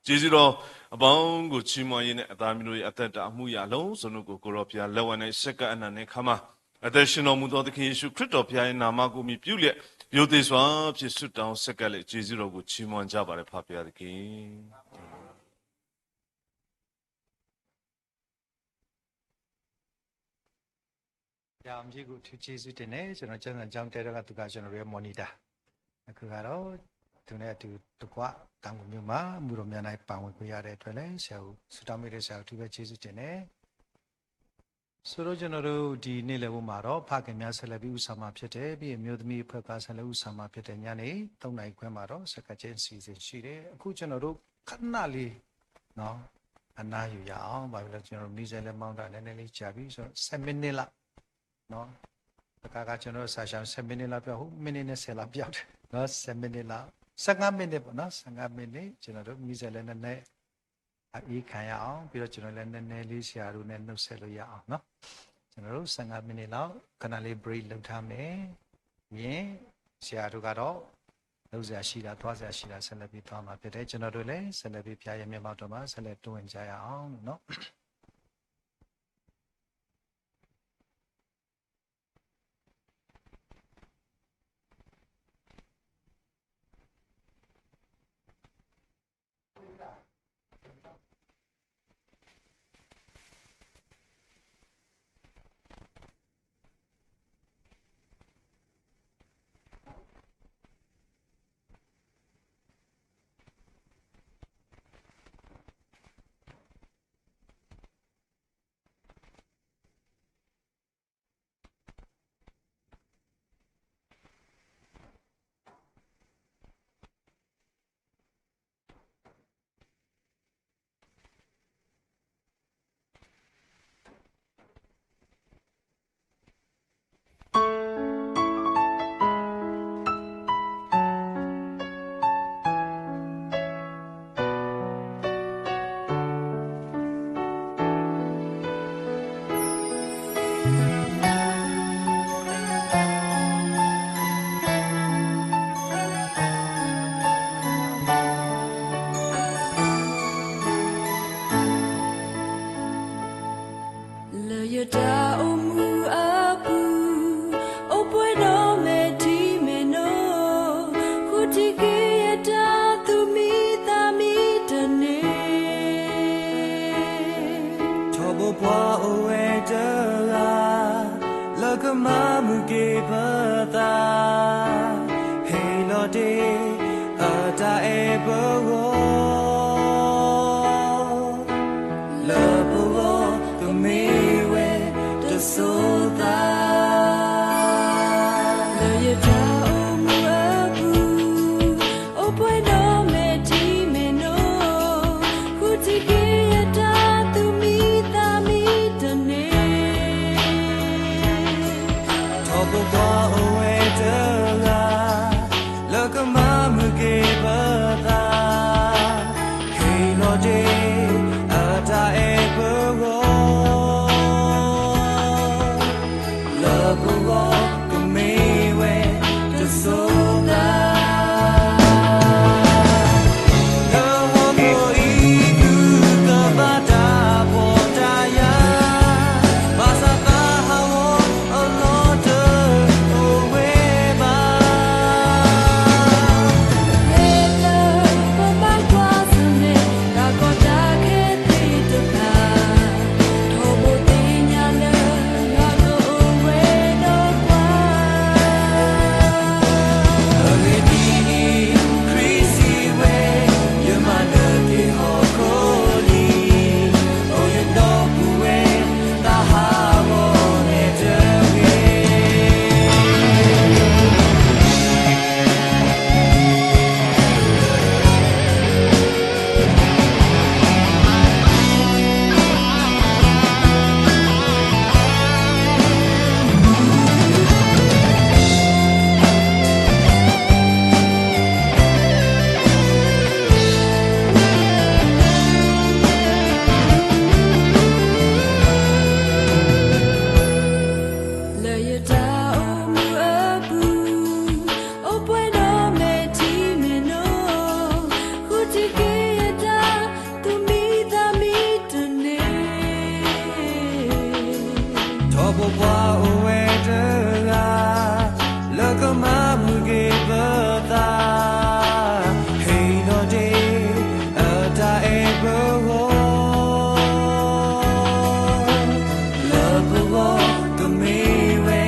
ကျေးဇူးတော်အပေါင်းကို ချီးမွမ်းရင်းနဲ့ အသားမီးတို့ရဲ့ အသက်တာအမှုရာအလုံးစုံတို့ကို ကိုယ်တော်ဘုရား လက်ဝဲ၌ ဆက်ကပ်အနံ့နဲ့ခါမှာ အသက်ရှင်တော်မူသော သခင်ယေရှုခရစ်တော်ဘုရားရဲ့ နာမကို အမှီပြုလျက် ရိုသေစွာဖြင့် ဆုတောင်းဆက်ကပ်လျက် ကျေးဇူးတော်ကို ချီးမွမ်းကြပါれ ဖခင်သခင်။ ဆရာအောင်ကြီးကို အထူးကျေးဇူးတင်တယ်။ ကျွန်တော် ကျမ်းစာကျောင်း တဲတော့က သူက ကျွန်တော်တို့ရဲ့ မော်နီတာ အခုကတော့ သူနဲ့အတူတကွ တောင်ငူမြို့မှာ အမှုတော်များ၌ ပါဝင်ခွင့်ရတဲ့အတွက်လည်း ဆရာကို ဆုတောင်းမိတဲ့ ဆရာကို အထူးပဲ ကျေးဇူးတင်တယ်။ ဆိုတော့ ကျွန်တော်တို့ ဒီနေ့လည်ပိုင်းမှာတော့ ဖခင်များ ဆက်လက်ပြီး ဦးဆောင်မှာဖြစ်တယ်။ ပြီးရင် မျိုးသမီးအဖွဲ့က ဆက်လက် ဦးဆောင်မှာဖြစ်တယ်။ ညနေ သုံးနာရီခွဲမှာတော့ ဆက်ကပ်ခြင်း အစီအစဉ်ရှိတယ်။ အခု ကျွန်တော်တို့ ခဏလေး နော် အနားယူရအောင်။ ဘာဖြစ်လို့လဲဆိုတော့ ကျွန်တော်တို့ မီးစဲလဲ မောင်းတာ နည်းနည်းလေး ကြာပြီဆိုတော့ ဆယ့်မိနစ်လောက် နော် တခါခါ ကျွန်တော်တို့ စာရှောင် ဆယ့်မိနစ်လောက် ပြော ဟို မိနစ်နဲ့ ဆယ်လောက် ပြောတယ် နော် ဆယ့်မိနစ်လောက် ဆယ့်ငါးမိနစ်ပေါ့နော် ဆယ့်ငါးမိနစ် ကျွန်တော်တို့ မီးစဲလဲ နည်းနည်း အအေးခံရအောင် ပြီးတော့ ကျွန်တော်လည်း နည်းနည်းလေး ဆရာတို့နဲ့ နှုတ်ဆက်လို့ရအောင်နော်။ ကျွန်တော်တို့ ဆယ့်ငါးမိနစ်လောက် ခဏလေး break လုပ်ထားမယ်။ ပြီးရင် ဆရာတို့ကတော့ လုပ်စရာရှိတာ သွားစရာရှိတာ ဆက်လက်ပြီး သွားမှာဖြစ်တယ်။ ကျွန်တော်တို့လည်း ဆက်လက်ပြီး ဘုရားရဲ့ မျက်မှောက်တော်မှာ ဆက်လက် တိုးဝင်ကြရအောင်နော်။ ကမၤမုာ်က့ၤပသး, ဟ့ၣ်လီၤတ့ၢ်အတၢ်အဲၣ်ပဂီၢ်, လၢပဂီၢ်ကမ့ၢ်ဝဲတစိၤသး, လၢယတၢ်အိၣ်မူအပူၤ, အိၣ်ပှဲၤဒီးမဲာ်ထံမဲာ်နိ, ဃုထံၣ်က့ၤယတၢ်သူၣ်မံသးမံတန့ၢ်, ထီဘိပှၤအိၣ်ဝဲတဂၤ, လၢကမၤမုာ်က့ၤပသး, ဟ့ၣ်လီၤတ့ၢ်အတၢ်အဲၣ်ပဂီၢ်, လၢပဂီၢ်ကမ့ၢ်ဝဲတစိၤသး, လၢဟီၣ်ခိၣ်အံၤ သုကဘၣ်တၢ်ဖှီၣ်တၢ်ယာ်, ဘၣ်ဆၣ်သးဟးဂီၤအလီၢ်တအိၣ်ဝဲဘၣ်. မ့ၢ်လၢပဘၣ်ကွၢ်ဆၢၣ်မဲာ် တၢ်ကီတၢ်ခဲသ့ၣ်တဖၣ်, ထီဘိသ့ၣ်ညါလၢယွၤကအိၣ်ဝဲဒီးပှၤ, အဂ့ၢ်ဒ်အံၤ, ခရံာ်စံးဝဲ, ယမၤနၢၤက့ၤဟီၣ်ခိၣ်လံ, အိၣ်ယဒီပုၢ်ဝဲၢ် တၢ်ဟးဂီၤန့ၣ်တဂ့ၤ. လၢယတၢ်အိၣ်မူအပူၤ, အိၣ်ပှဲၤဒီးမဲာ်ထံမဲာ်နိ, ဃုထံၣ်က့ၤယတၢ်သူၣ်မံသးမံတန့ၢ်, ထီဘိပှၤအိၣ်ဝဲတဂၤ, လၢကမၤမုာ်က့ၤပသး, ဟ့ၣ်လီၤတ့ၢ်အတၢ်အဲၣ်ပဂီၢ်, လၢပဂီၢ်ကမ့ၢ်ဝဲ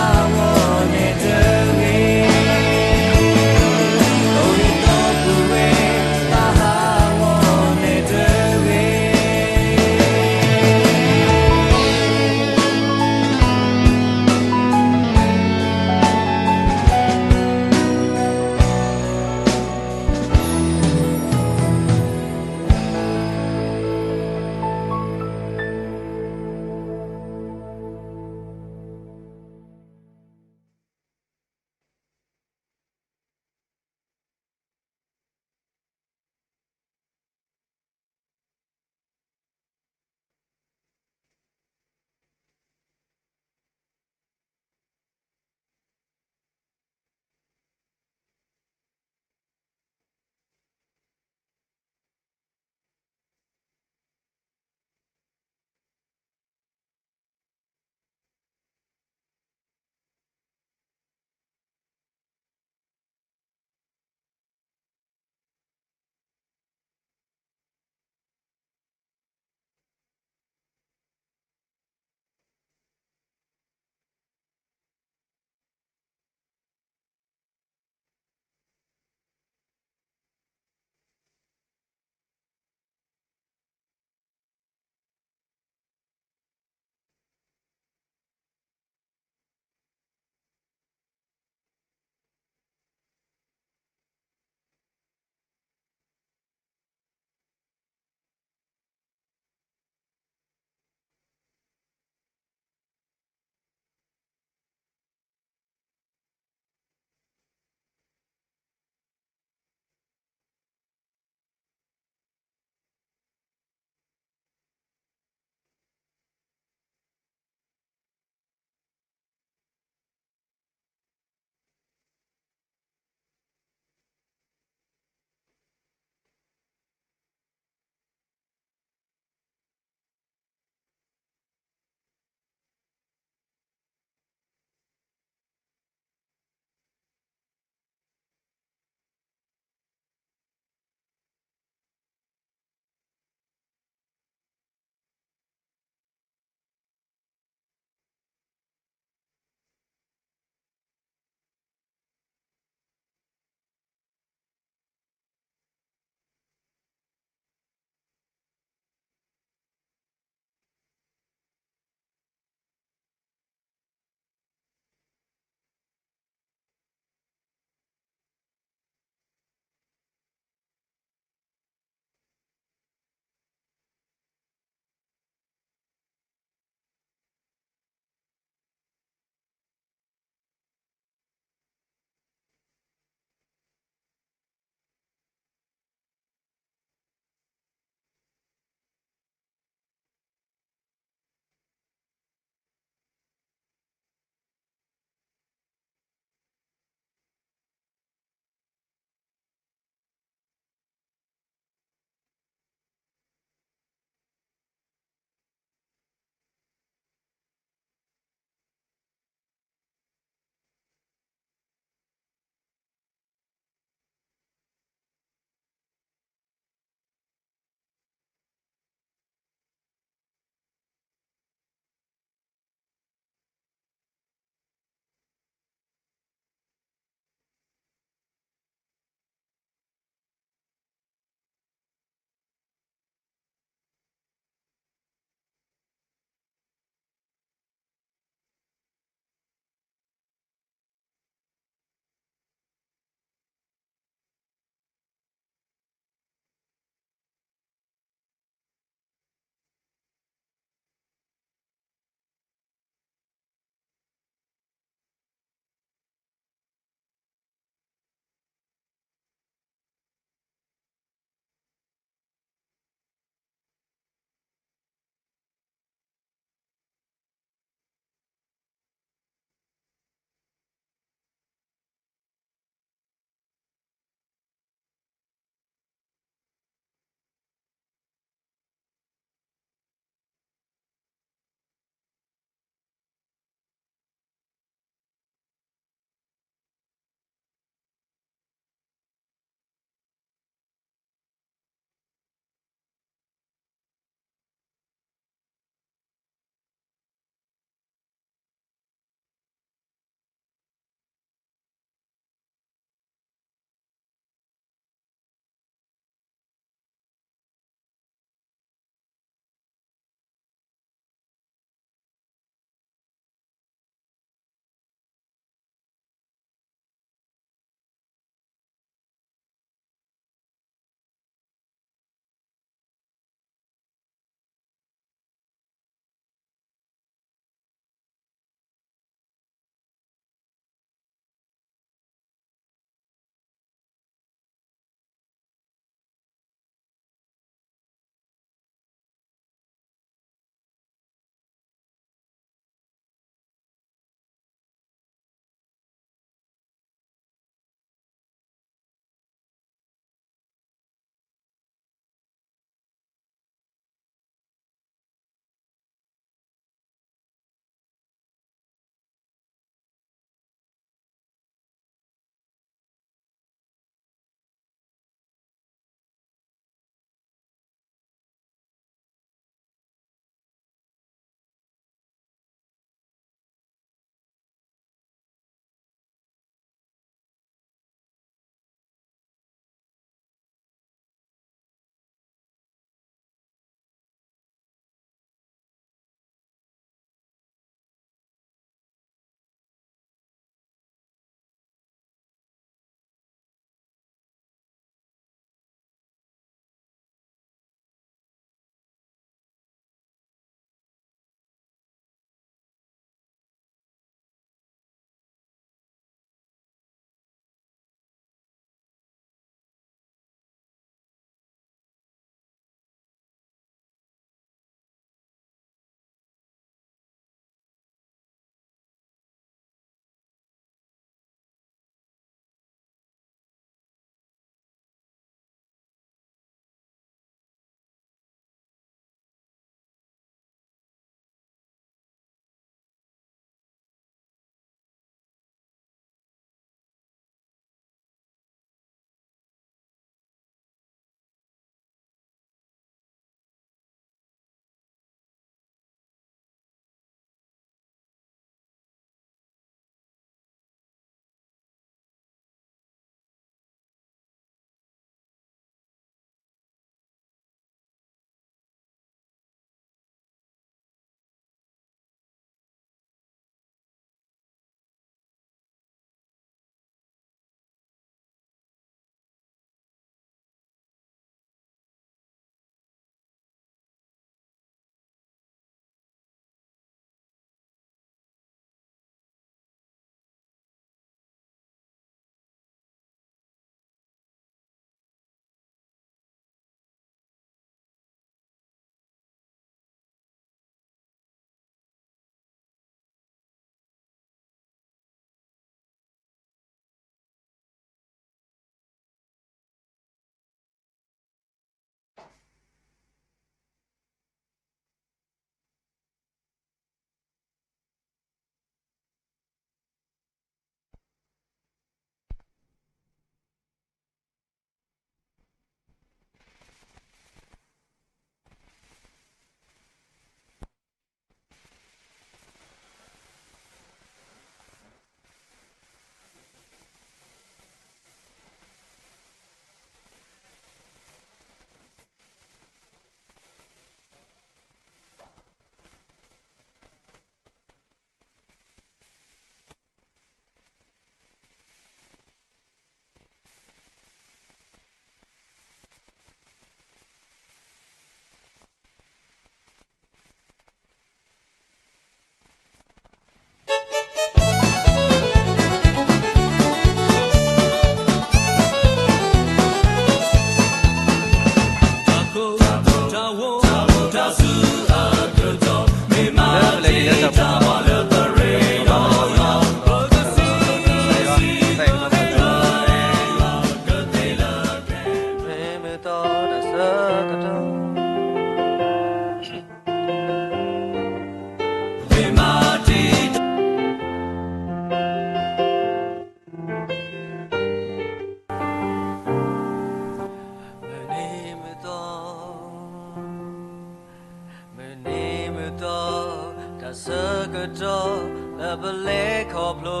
ကတီၢ်လၢပလဲၤခီဖျိ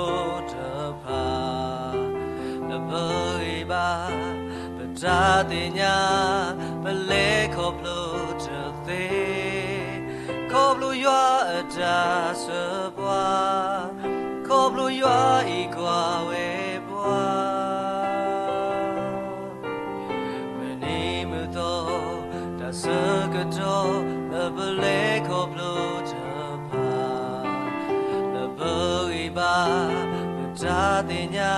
တဖၣ်, လၢပဂံၢ်ဘါပတၢ်သ့ၣ်ညါ, ပလဲၤခီဖျိတသ့, ခီဖျိယွၤအတၢ်ဆၢပှၤ, ခီဖျိယွၤအံၤကွၢ်ဝဲပှၤ မုၢ်နံၤမုၢ်သီ တၢ်ဆၢကတီၢ်လၢပလဲၤခီဖျိတဖၣ်, လၢပဂံၢ်ဘါပတၢ်သ့ၣ်ညါ,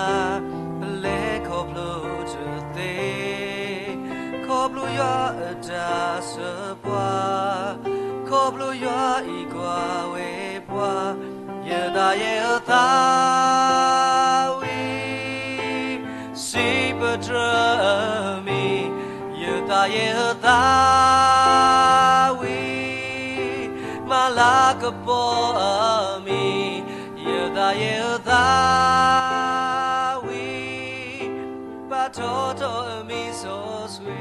ပလဲၤခီဖျိတသ့, ခီဖျိယွၤအတၢ်ဆၢပှၤ, ခီဖျိယွၤအံၤကွၢ်ဝဲပှၤ, ယသးယဲအသးဝံၤ စံးပတြၢၤအမံၤ, ယသးယဲအသးဝံၤ, မၤလၤကပီၤအမံၤ, ယသးယဲအသးဝံၤ, ပာ်ထီၣ်ထီၣ်အမံၤစီဆှံ,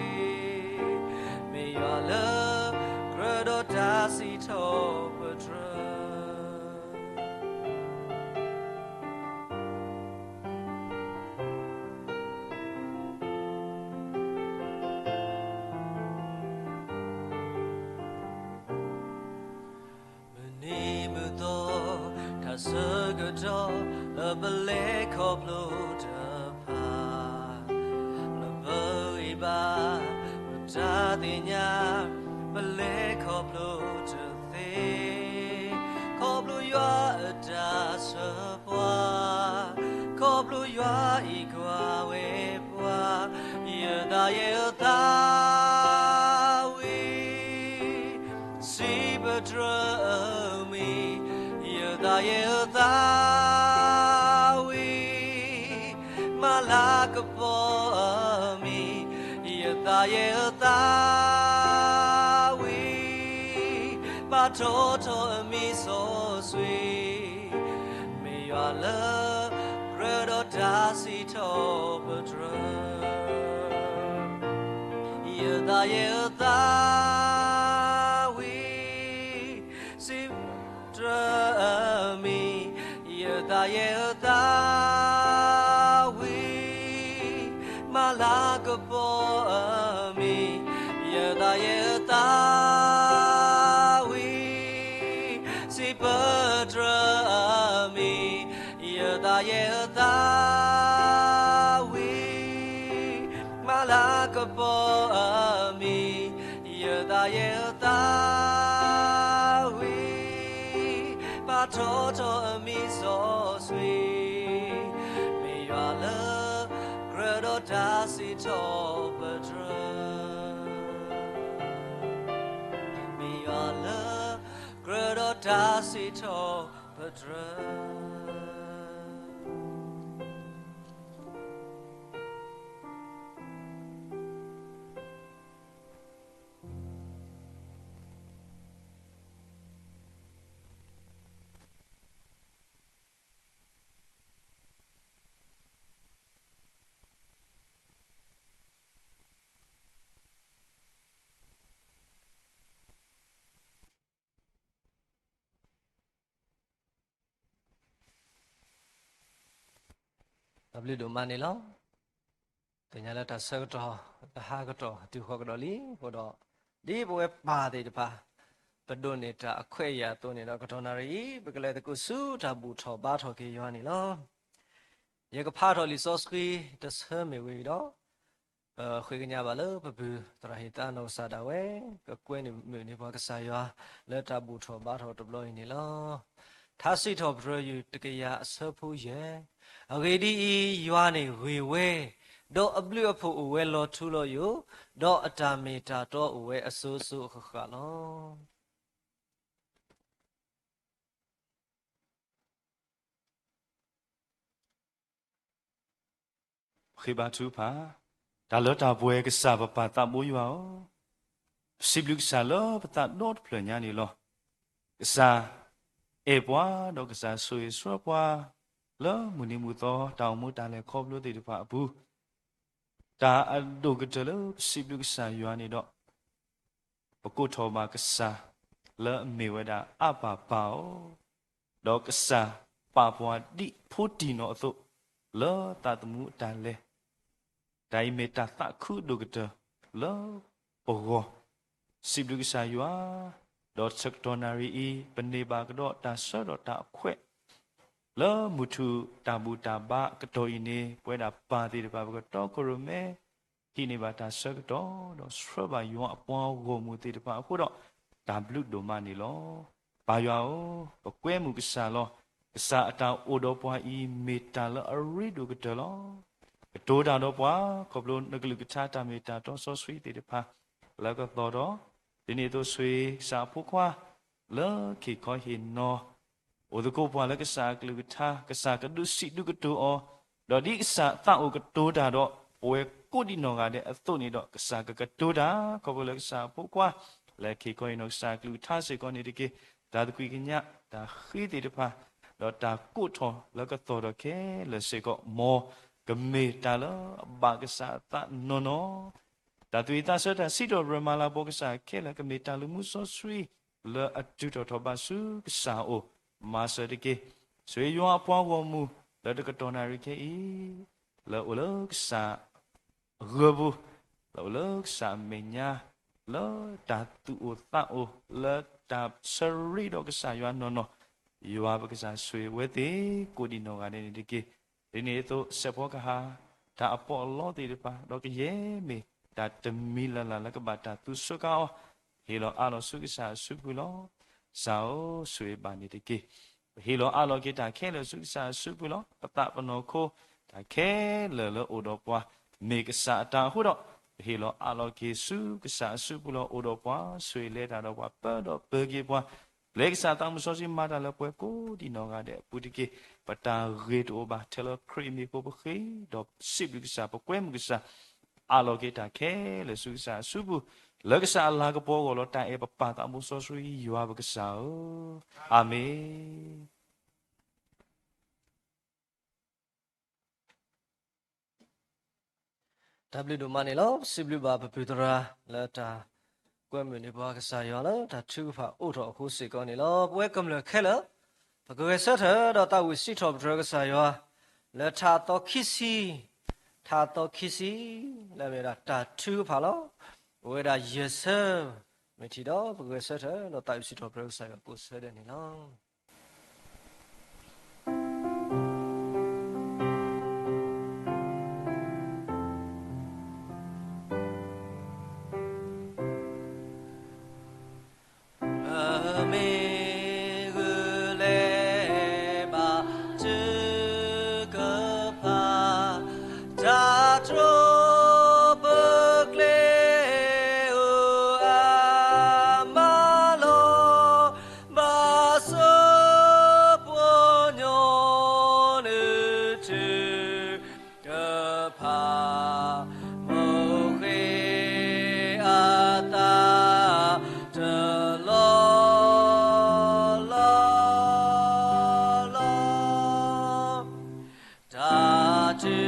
မ့ၢ်ယွၤလၢကြၢးဒီးတၢ်စံးထီၣ်ပတြၢၤ မုၢ်နံၤမုၢ်သီ တၢ်ဆၢကတီၢ်လၢပလဲၤခီဖျိတဖၣ်, လၢပဂံၢ်ဘါ ပတၢ်သ့ၣ်ညါ, ပလဲၤခီဖျိတသ့, ခီဖျိယွၤအတၢ်ဆၢပှၤ, ခီဖျိယွၤအံၤကွၢ်ဝဲပှၤ, ယသးယဲအသးဝံၤ စံးပတြၢၤအမံၤ, ယသးယဲအသးဝံၤ, မၤလၤကပီၤအမံၤ, ယသးယဲအသး ဝံၤ, ပာ်ထီၣ်ထီၣ်အမံၤစီဆှံ, မ့ၢ်ယွၤလၢကြၢးဒီးတၢ်စံးထီၣ်ပတြၢၤ, ယသးယဲအသးဝံၤ, စံးပတြၢၤအမံၤ, ယသးယဲအသးဝံၤ, မၤလၤကပီၤအမံၤ, ယသးယဲအသးဝံၤ, စံးပတြၢၤအမံၤ, ယသးယဲအသး ဝံၤ, မၤလၤကပီၤအမံၤ, ယသးယဲအသးဝံၤ, ပာ်ထီၣ်ထီၣ်အမံၤစီဆှံ, မ့ၢ်ယွၤလၢကြၢးဒီးတၢ်စံးထီၣ်ပတြၢၤ, မ့ၢ်ယွၤလၢကြၢးဒီးတၢ်စံးထီၣ်ပတြၢၤ တၢ်ဘျုးဒိၣ်မးန့ၣ်လီၤ. သ့ၣ်ညါလၢတၢ်ဆၢကတီၢ် လၢဟါကတီၢ်တုၤဃီၤကဒီးလံအဃိဒီး, ဒ်ပဝဲပၢ်သ့ၣ်တဖၣ် ပဒိးန့ၢ်တၢ်အခွဲးအယာ်အသိးန့ၣ်ဒီး ကတီၢ်နၣ်ရံၣ်အံၤ ပကလဲၤသကိးဆူတၢ်ဘူၣ်ထီၣ်ဘါထီၣ်က့ၤယွၤန့ၣ်လီၤ. ယကဖးထီၣ်လံာ်စီဆှံတဆၢမ့ၢ်ဝံၤဒီး ပဃ့ကညးဘၣ်လၢပပုၢ်သရၣ်ဟ့ၣ်သါနီၢ်ကစၢ်ဒၣ်ဝဲ ကကွဲမုာ်န့ၢ်ပှၤကစၢ်ယွၤ လၢတၢ်ဘူၣ်ထီၣ်ဘါထီၣ်တဘျီအံၤန့ၣ်လီၤ. ထါစံးထီၣ်ပတြၢၤ ယူၢ်တကယၤအဆၢဖိယဲၢ်, အဂ့ၢ်ဒ်အံၤ, ယွၤန့ၣ်ဂ့ၤဝဲ, ဒီးအဘျုးအဖှိၣ်အိၣ်ဝဲလီၤထူလီၤယိာ်, ဒီးအတၢ်မ့ၢ်တၢ်တီအိၣ်ဝဲအစိၤစိၤအဃၣ်ဃၣ်လီၤ. ပဃ့ဘါထုကဖၣ်, တၢ်လၢတၢ်ပှဲၤကစၢ်ပပၢ်သးဘိယွၤဧၢ, ပစံးဘျုးကစၢ်လၢပသးဒီတဖျၢၣ်ညါန့ၣ်လီၤ. ကစၢ်အဲၣ်ပှၤ ဒီးကစၢ်ဆိၣ်ဂ့ၤဆှၢပှၤ လၢမုၢ်နံၤမုၢ်သီ တၢ်အိၣ်မူတၢ်လဲၤခီဖျိသ့ၣ်တဖၣ်အပူၤ, တၢ်အဒိၣ်ကတၢၢ်လၢပစံးဘျုးကစၢ်ယွၤန့ၣ်ဒီး ပကိးထီၣ်ဘၣ်ကစၢ် လၢအမ့ၢ်ဝဲဒၣ်အၣ်ပၢ်ပၢ်ဧၢ, ဒီးကစၢ်ပာ်ပှၤဒ်ဖိတံၢ်နီၢ်အသိး လၢသးသမူအတၢ်လဲၤ တၢ်အံၤမ့ၢ်တၢ်သးခုဒိၣ်ကတၢၢ်လၢပဂီၢ်, စံးဘျုးကစၢ်ယွၤ, ဒီးဆၢကတီၢ်နၣ်ရံၣ်အံၤ ပန့ၢ်ဘၣ်ကဒီးတၢ်ဆၢကတီၢ်တၢ်အခွဲး လၢမုၢ်ထူၣ်တၢ်ဘူၣ်တၢ်ဘါအကတီၢ်အံၤန့ၣ် ပဝဲဒၣ်ပၢ်သ့ၣ်တဖၣ် ပကတီခိၣ်ရိၣ်မဲ ဟံးန့ၢ်ဘၣ်တၢ်ဆၢကတီၢ် ဒီးဆှၢဘၣ်ယွၤအပှၤဂီၢ်မုၢ်သ့ၣ်တဖၣ်အဃိဒီး တၢ်ဘျုးဒိၣ်မးန့ၣ်လီၤ. ပၢ်ယွၤဧၢ, ပကွဲမုာ်ကစၢ်လီၤ. ကစၢ်အတၢ်အိၣ်ဒီးပှၤအံၤ မ့ၢ်တၢ်လၢအရ့ဒိၣ်ကတၢၢ်လီၤ. ကတိၤတၢ်ဒီးပှၤ ခီဖျိနကလုၢ်ကထါတၢ်မ့ၢ်တၢ်တီစီဆှံသ့ၣ်တဖၣ် လၢကသီၣ်ဒီး ဒ်န့ၣ်အသိး ဆိၣ်ဂ့ၤကစၢ်အဖိခွါ လၢခ့ၣ်ခီဟ့ၣ်နီၤ အိၣ်သကိးပှၤလၢကစၢ်အကလုၢ်ကထါ, ကစၢ်ကဒုးစံးဒုးကတိၤအီၤ, ဒီးဒ်ကစၢ်သးအိၣ်ကတိၤတၢ်ဒီး ပဝဲကိးဒံးနီၢ်ဂၤဒဲးအသိးန့ၣ်ဒီး ကစၢ်ကကတိၤတၢ် ခီဖျိလၢကစၢ်အဖိခွါ လၢခ့ၣ်ခီဟ့ၣ်နီၤ ကစၢ်အကလုၢ်ကထါစ့ၢ်ကီးန့ၣ်တက့ၢ်. တၢ်သကွံာ်ကညး တၢ်ဃ့သ့ၣ်တဖၣ် ဒီးတၢ်ကိးထီၣ်လၢကသီၣ်ဒီးခဲလၢာ်စ့ၢ်ကီး မ်ကမ့ၢ်တၢ်လၢအဘၣ်ကစၢ်အသးနီၢ်နီၢ် တၢ်သူၣ်ဝံၣ်သးဆၢတၢ်စံးထီၣ်ပတြၢၤမၤလၤကပီၤကစၢ်ခဲလၢာ် ကမ့ၢ်တၢ်လုၢ်မူစီဆှံ လၢအတုၤထီၣ်ထီၣ်ဘးဆူကစၢ်အအိၣ် မၤစၢၤတက့ၢ်. ဆိၣ်ဂ့ၤယွၤအပှၤဂီၢ်မုၢ် လၢတကတီၢ်နၣ်ရံၣ်ခဲအံၤ လၢအိၣ်လၢကစၢ် ဂၢၢ်ပူၤ လၢအိၣ်လၢကစၢ်အမဲာ်ညါ လၢတၢ်သူၣ်အိၣ်သးအိၣ် လၢတၢ်ဆၢရ့ဒီးကစၢ်ယွၤနီၢ်နီၢ် ယွၤပကစၢ်ဆိၣ်ဂ့ၤဝဲသ့ၣ်ကိးဒံးနီၢ်ဂၤဒဲးန့ၣ်တက့ၢ်. ဒ်န့ၣ်အသိး စဲးဖီကဟၣ် တၢ်အပီးအလီသ့ၣ်တဖၣ် ဒီးကယဲၢ်မ့ၢ်တၢ်တမံၤလၢ်လၢ်လၢကဘၣ်တၢ်သူဆှၢကါအီၤ ပဟ့ၣ်လီၤအးလီၤဆူကစၢ်အစုပူၤလီၤ. ကစၢ်ဧၢ, ဆိၣ်ဂ့ၤဘၣ်န့ၣ်တက့ၢ်. ပဟ့ၣ်လီၤအးလီၤက့ၤတၢ်ခဲလၢာ်ဆူကစၢ်အစုပူၤလီၤ. ပသးပနီၢ်ခိ တၢ်ခဲလၢာ်လၢအိၣ်ဒီးပှၤ မ့ၢ်ကစၢ်အတၢ်အဃိဒီး ပဟ့ၣ်လီၤအးလီၤက့ၤဆူကစၢ်အစုပူၤလီၤ. အိၣ်ဒီးပှၤ ဆိၣ်ဂ့ၤလဲၤတၢ်ဒီးပှၤ ပၢဒီးပၢၤက့ၤပှၤ ပျဲကစၢ်သးမုၢ်စီဆှံမၤတၢ်လၢပှဲၤကိးဒံးနီၢ်ဂၤဒဲးအပူၤတက့ၢ်. ပတၢ်ဂ့ၤတအိၣ်ဘၣ်ထဲလၢခရံာ်အမံၤအဃိ ပဃ့ဒီးစံးဘျုးကစၢ် ပကွဲမုာ်ကစၢ် အးလီၤက့ၤတၢ်ခဲလၢာ်ဆူကစၢ်အစုပူၤ လၢကစၢ်အလၤကပီၤအဂီၢ်လီၤ. တၢ်အဲၣ်ပပၢ်သးမူစီဆှံယွၤပကစၢ်ဧၢ, အၤမ့ၣ်. တၢ်ဘျုးဒိၣ်မးန့ၣ်လီၤ. ပစံးဘျုးဘၣ်ပပုၢ်သရၣ် လၢတၢ်ကွဲမုာ်န့ၢ်ပှၤကစၢ်ယွၤလၢတၢ်ထုကဖၣ်အိၣ်ထီၣ်အဃိစ့ၢ်ကီးန့ၣ်လီၤ. ပဝဲကမျၢၢ်ခဲလၢာ် ပကဂဲၤဆၢထၢၣ်ဒီးသးဝံၣ်စံးထီၣ်ပတြၢၤကစၢ်ယွၤ လၢထးသီခံဆံ, ထးသီခံဆံ လၢအမ့ၢ်ဝဲဒၣ်တၢ်ထုကဖၣ်လီၤ. ပဝဲဒၣ်ယဲၢ်ဆၢ မ့ၢ်ထံၣ်ဒီး ပကဂဲၤဆၢထၢၣ်ဒီးသးဝံၣ်စံးထီၣ်ပတြၢၤကစၢ်ယွၤကိးဆၢဒဲးန့ၣ်လီၤ. မ့ၢ်ဂ့ၤလဲၤဘၣ်ထုကဖၣ် တၢ်တြီပကျဲအိၣ်အါမးလီၤ. ဘၣ်ဆၣ်ပှၤကညီန့ၣ်ထု ကဖၣ် မိၢ်ဃ့အသးတလီၤလီၤ တၢ်ထု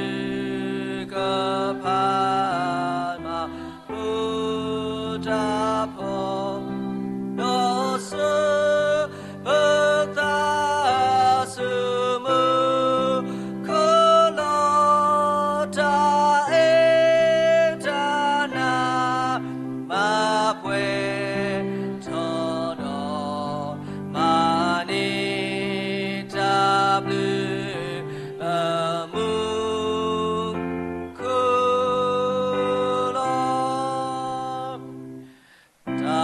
ကဖၣ်မၤ ပူၤတၢ်ဖှီၣ် ဒီးစၢၤ ပသးစူၤမုၢ်ခိၣ်လီၤ. တၢ်အဲၣ်တၢ်နး မၤပှဲၤထီၣ်ဒီး မၤန့ၢ်တၢ်ဘျုး လၢမူခိၣ်လီၤ. တၢ်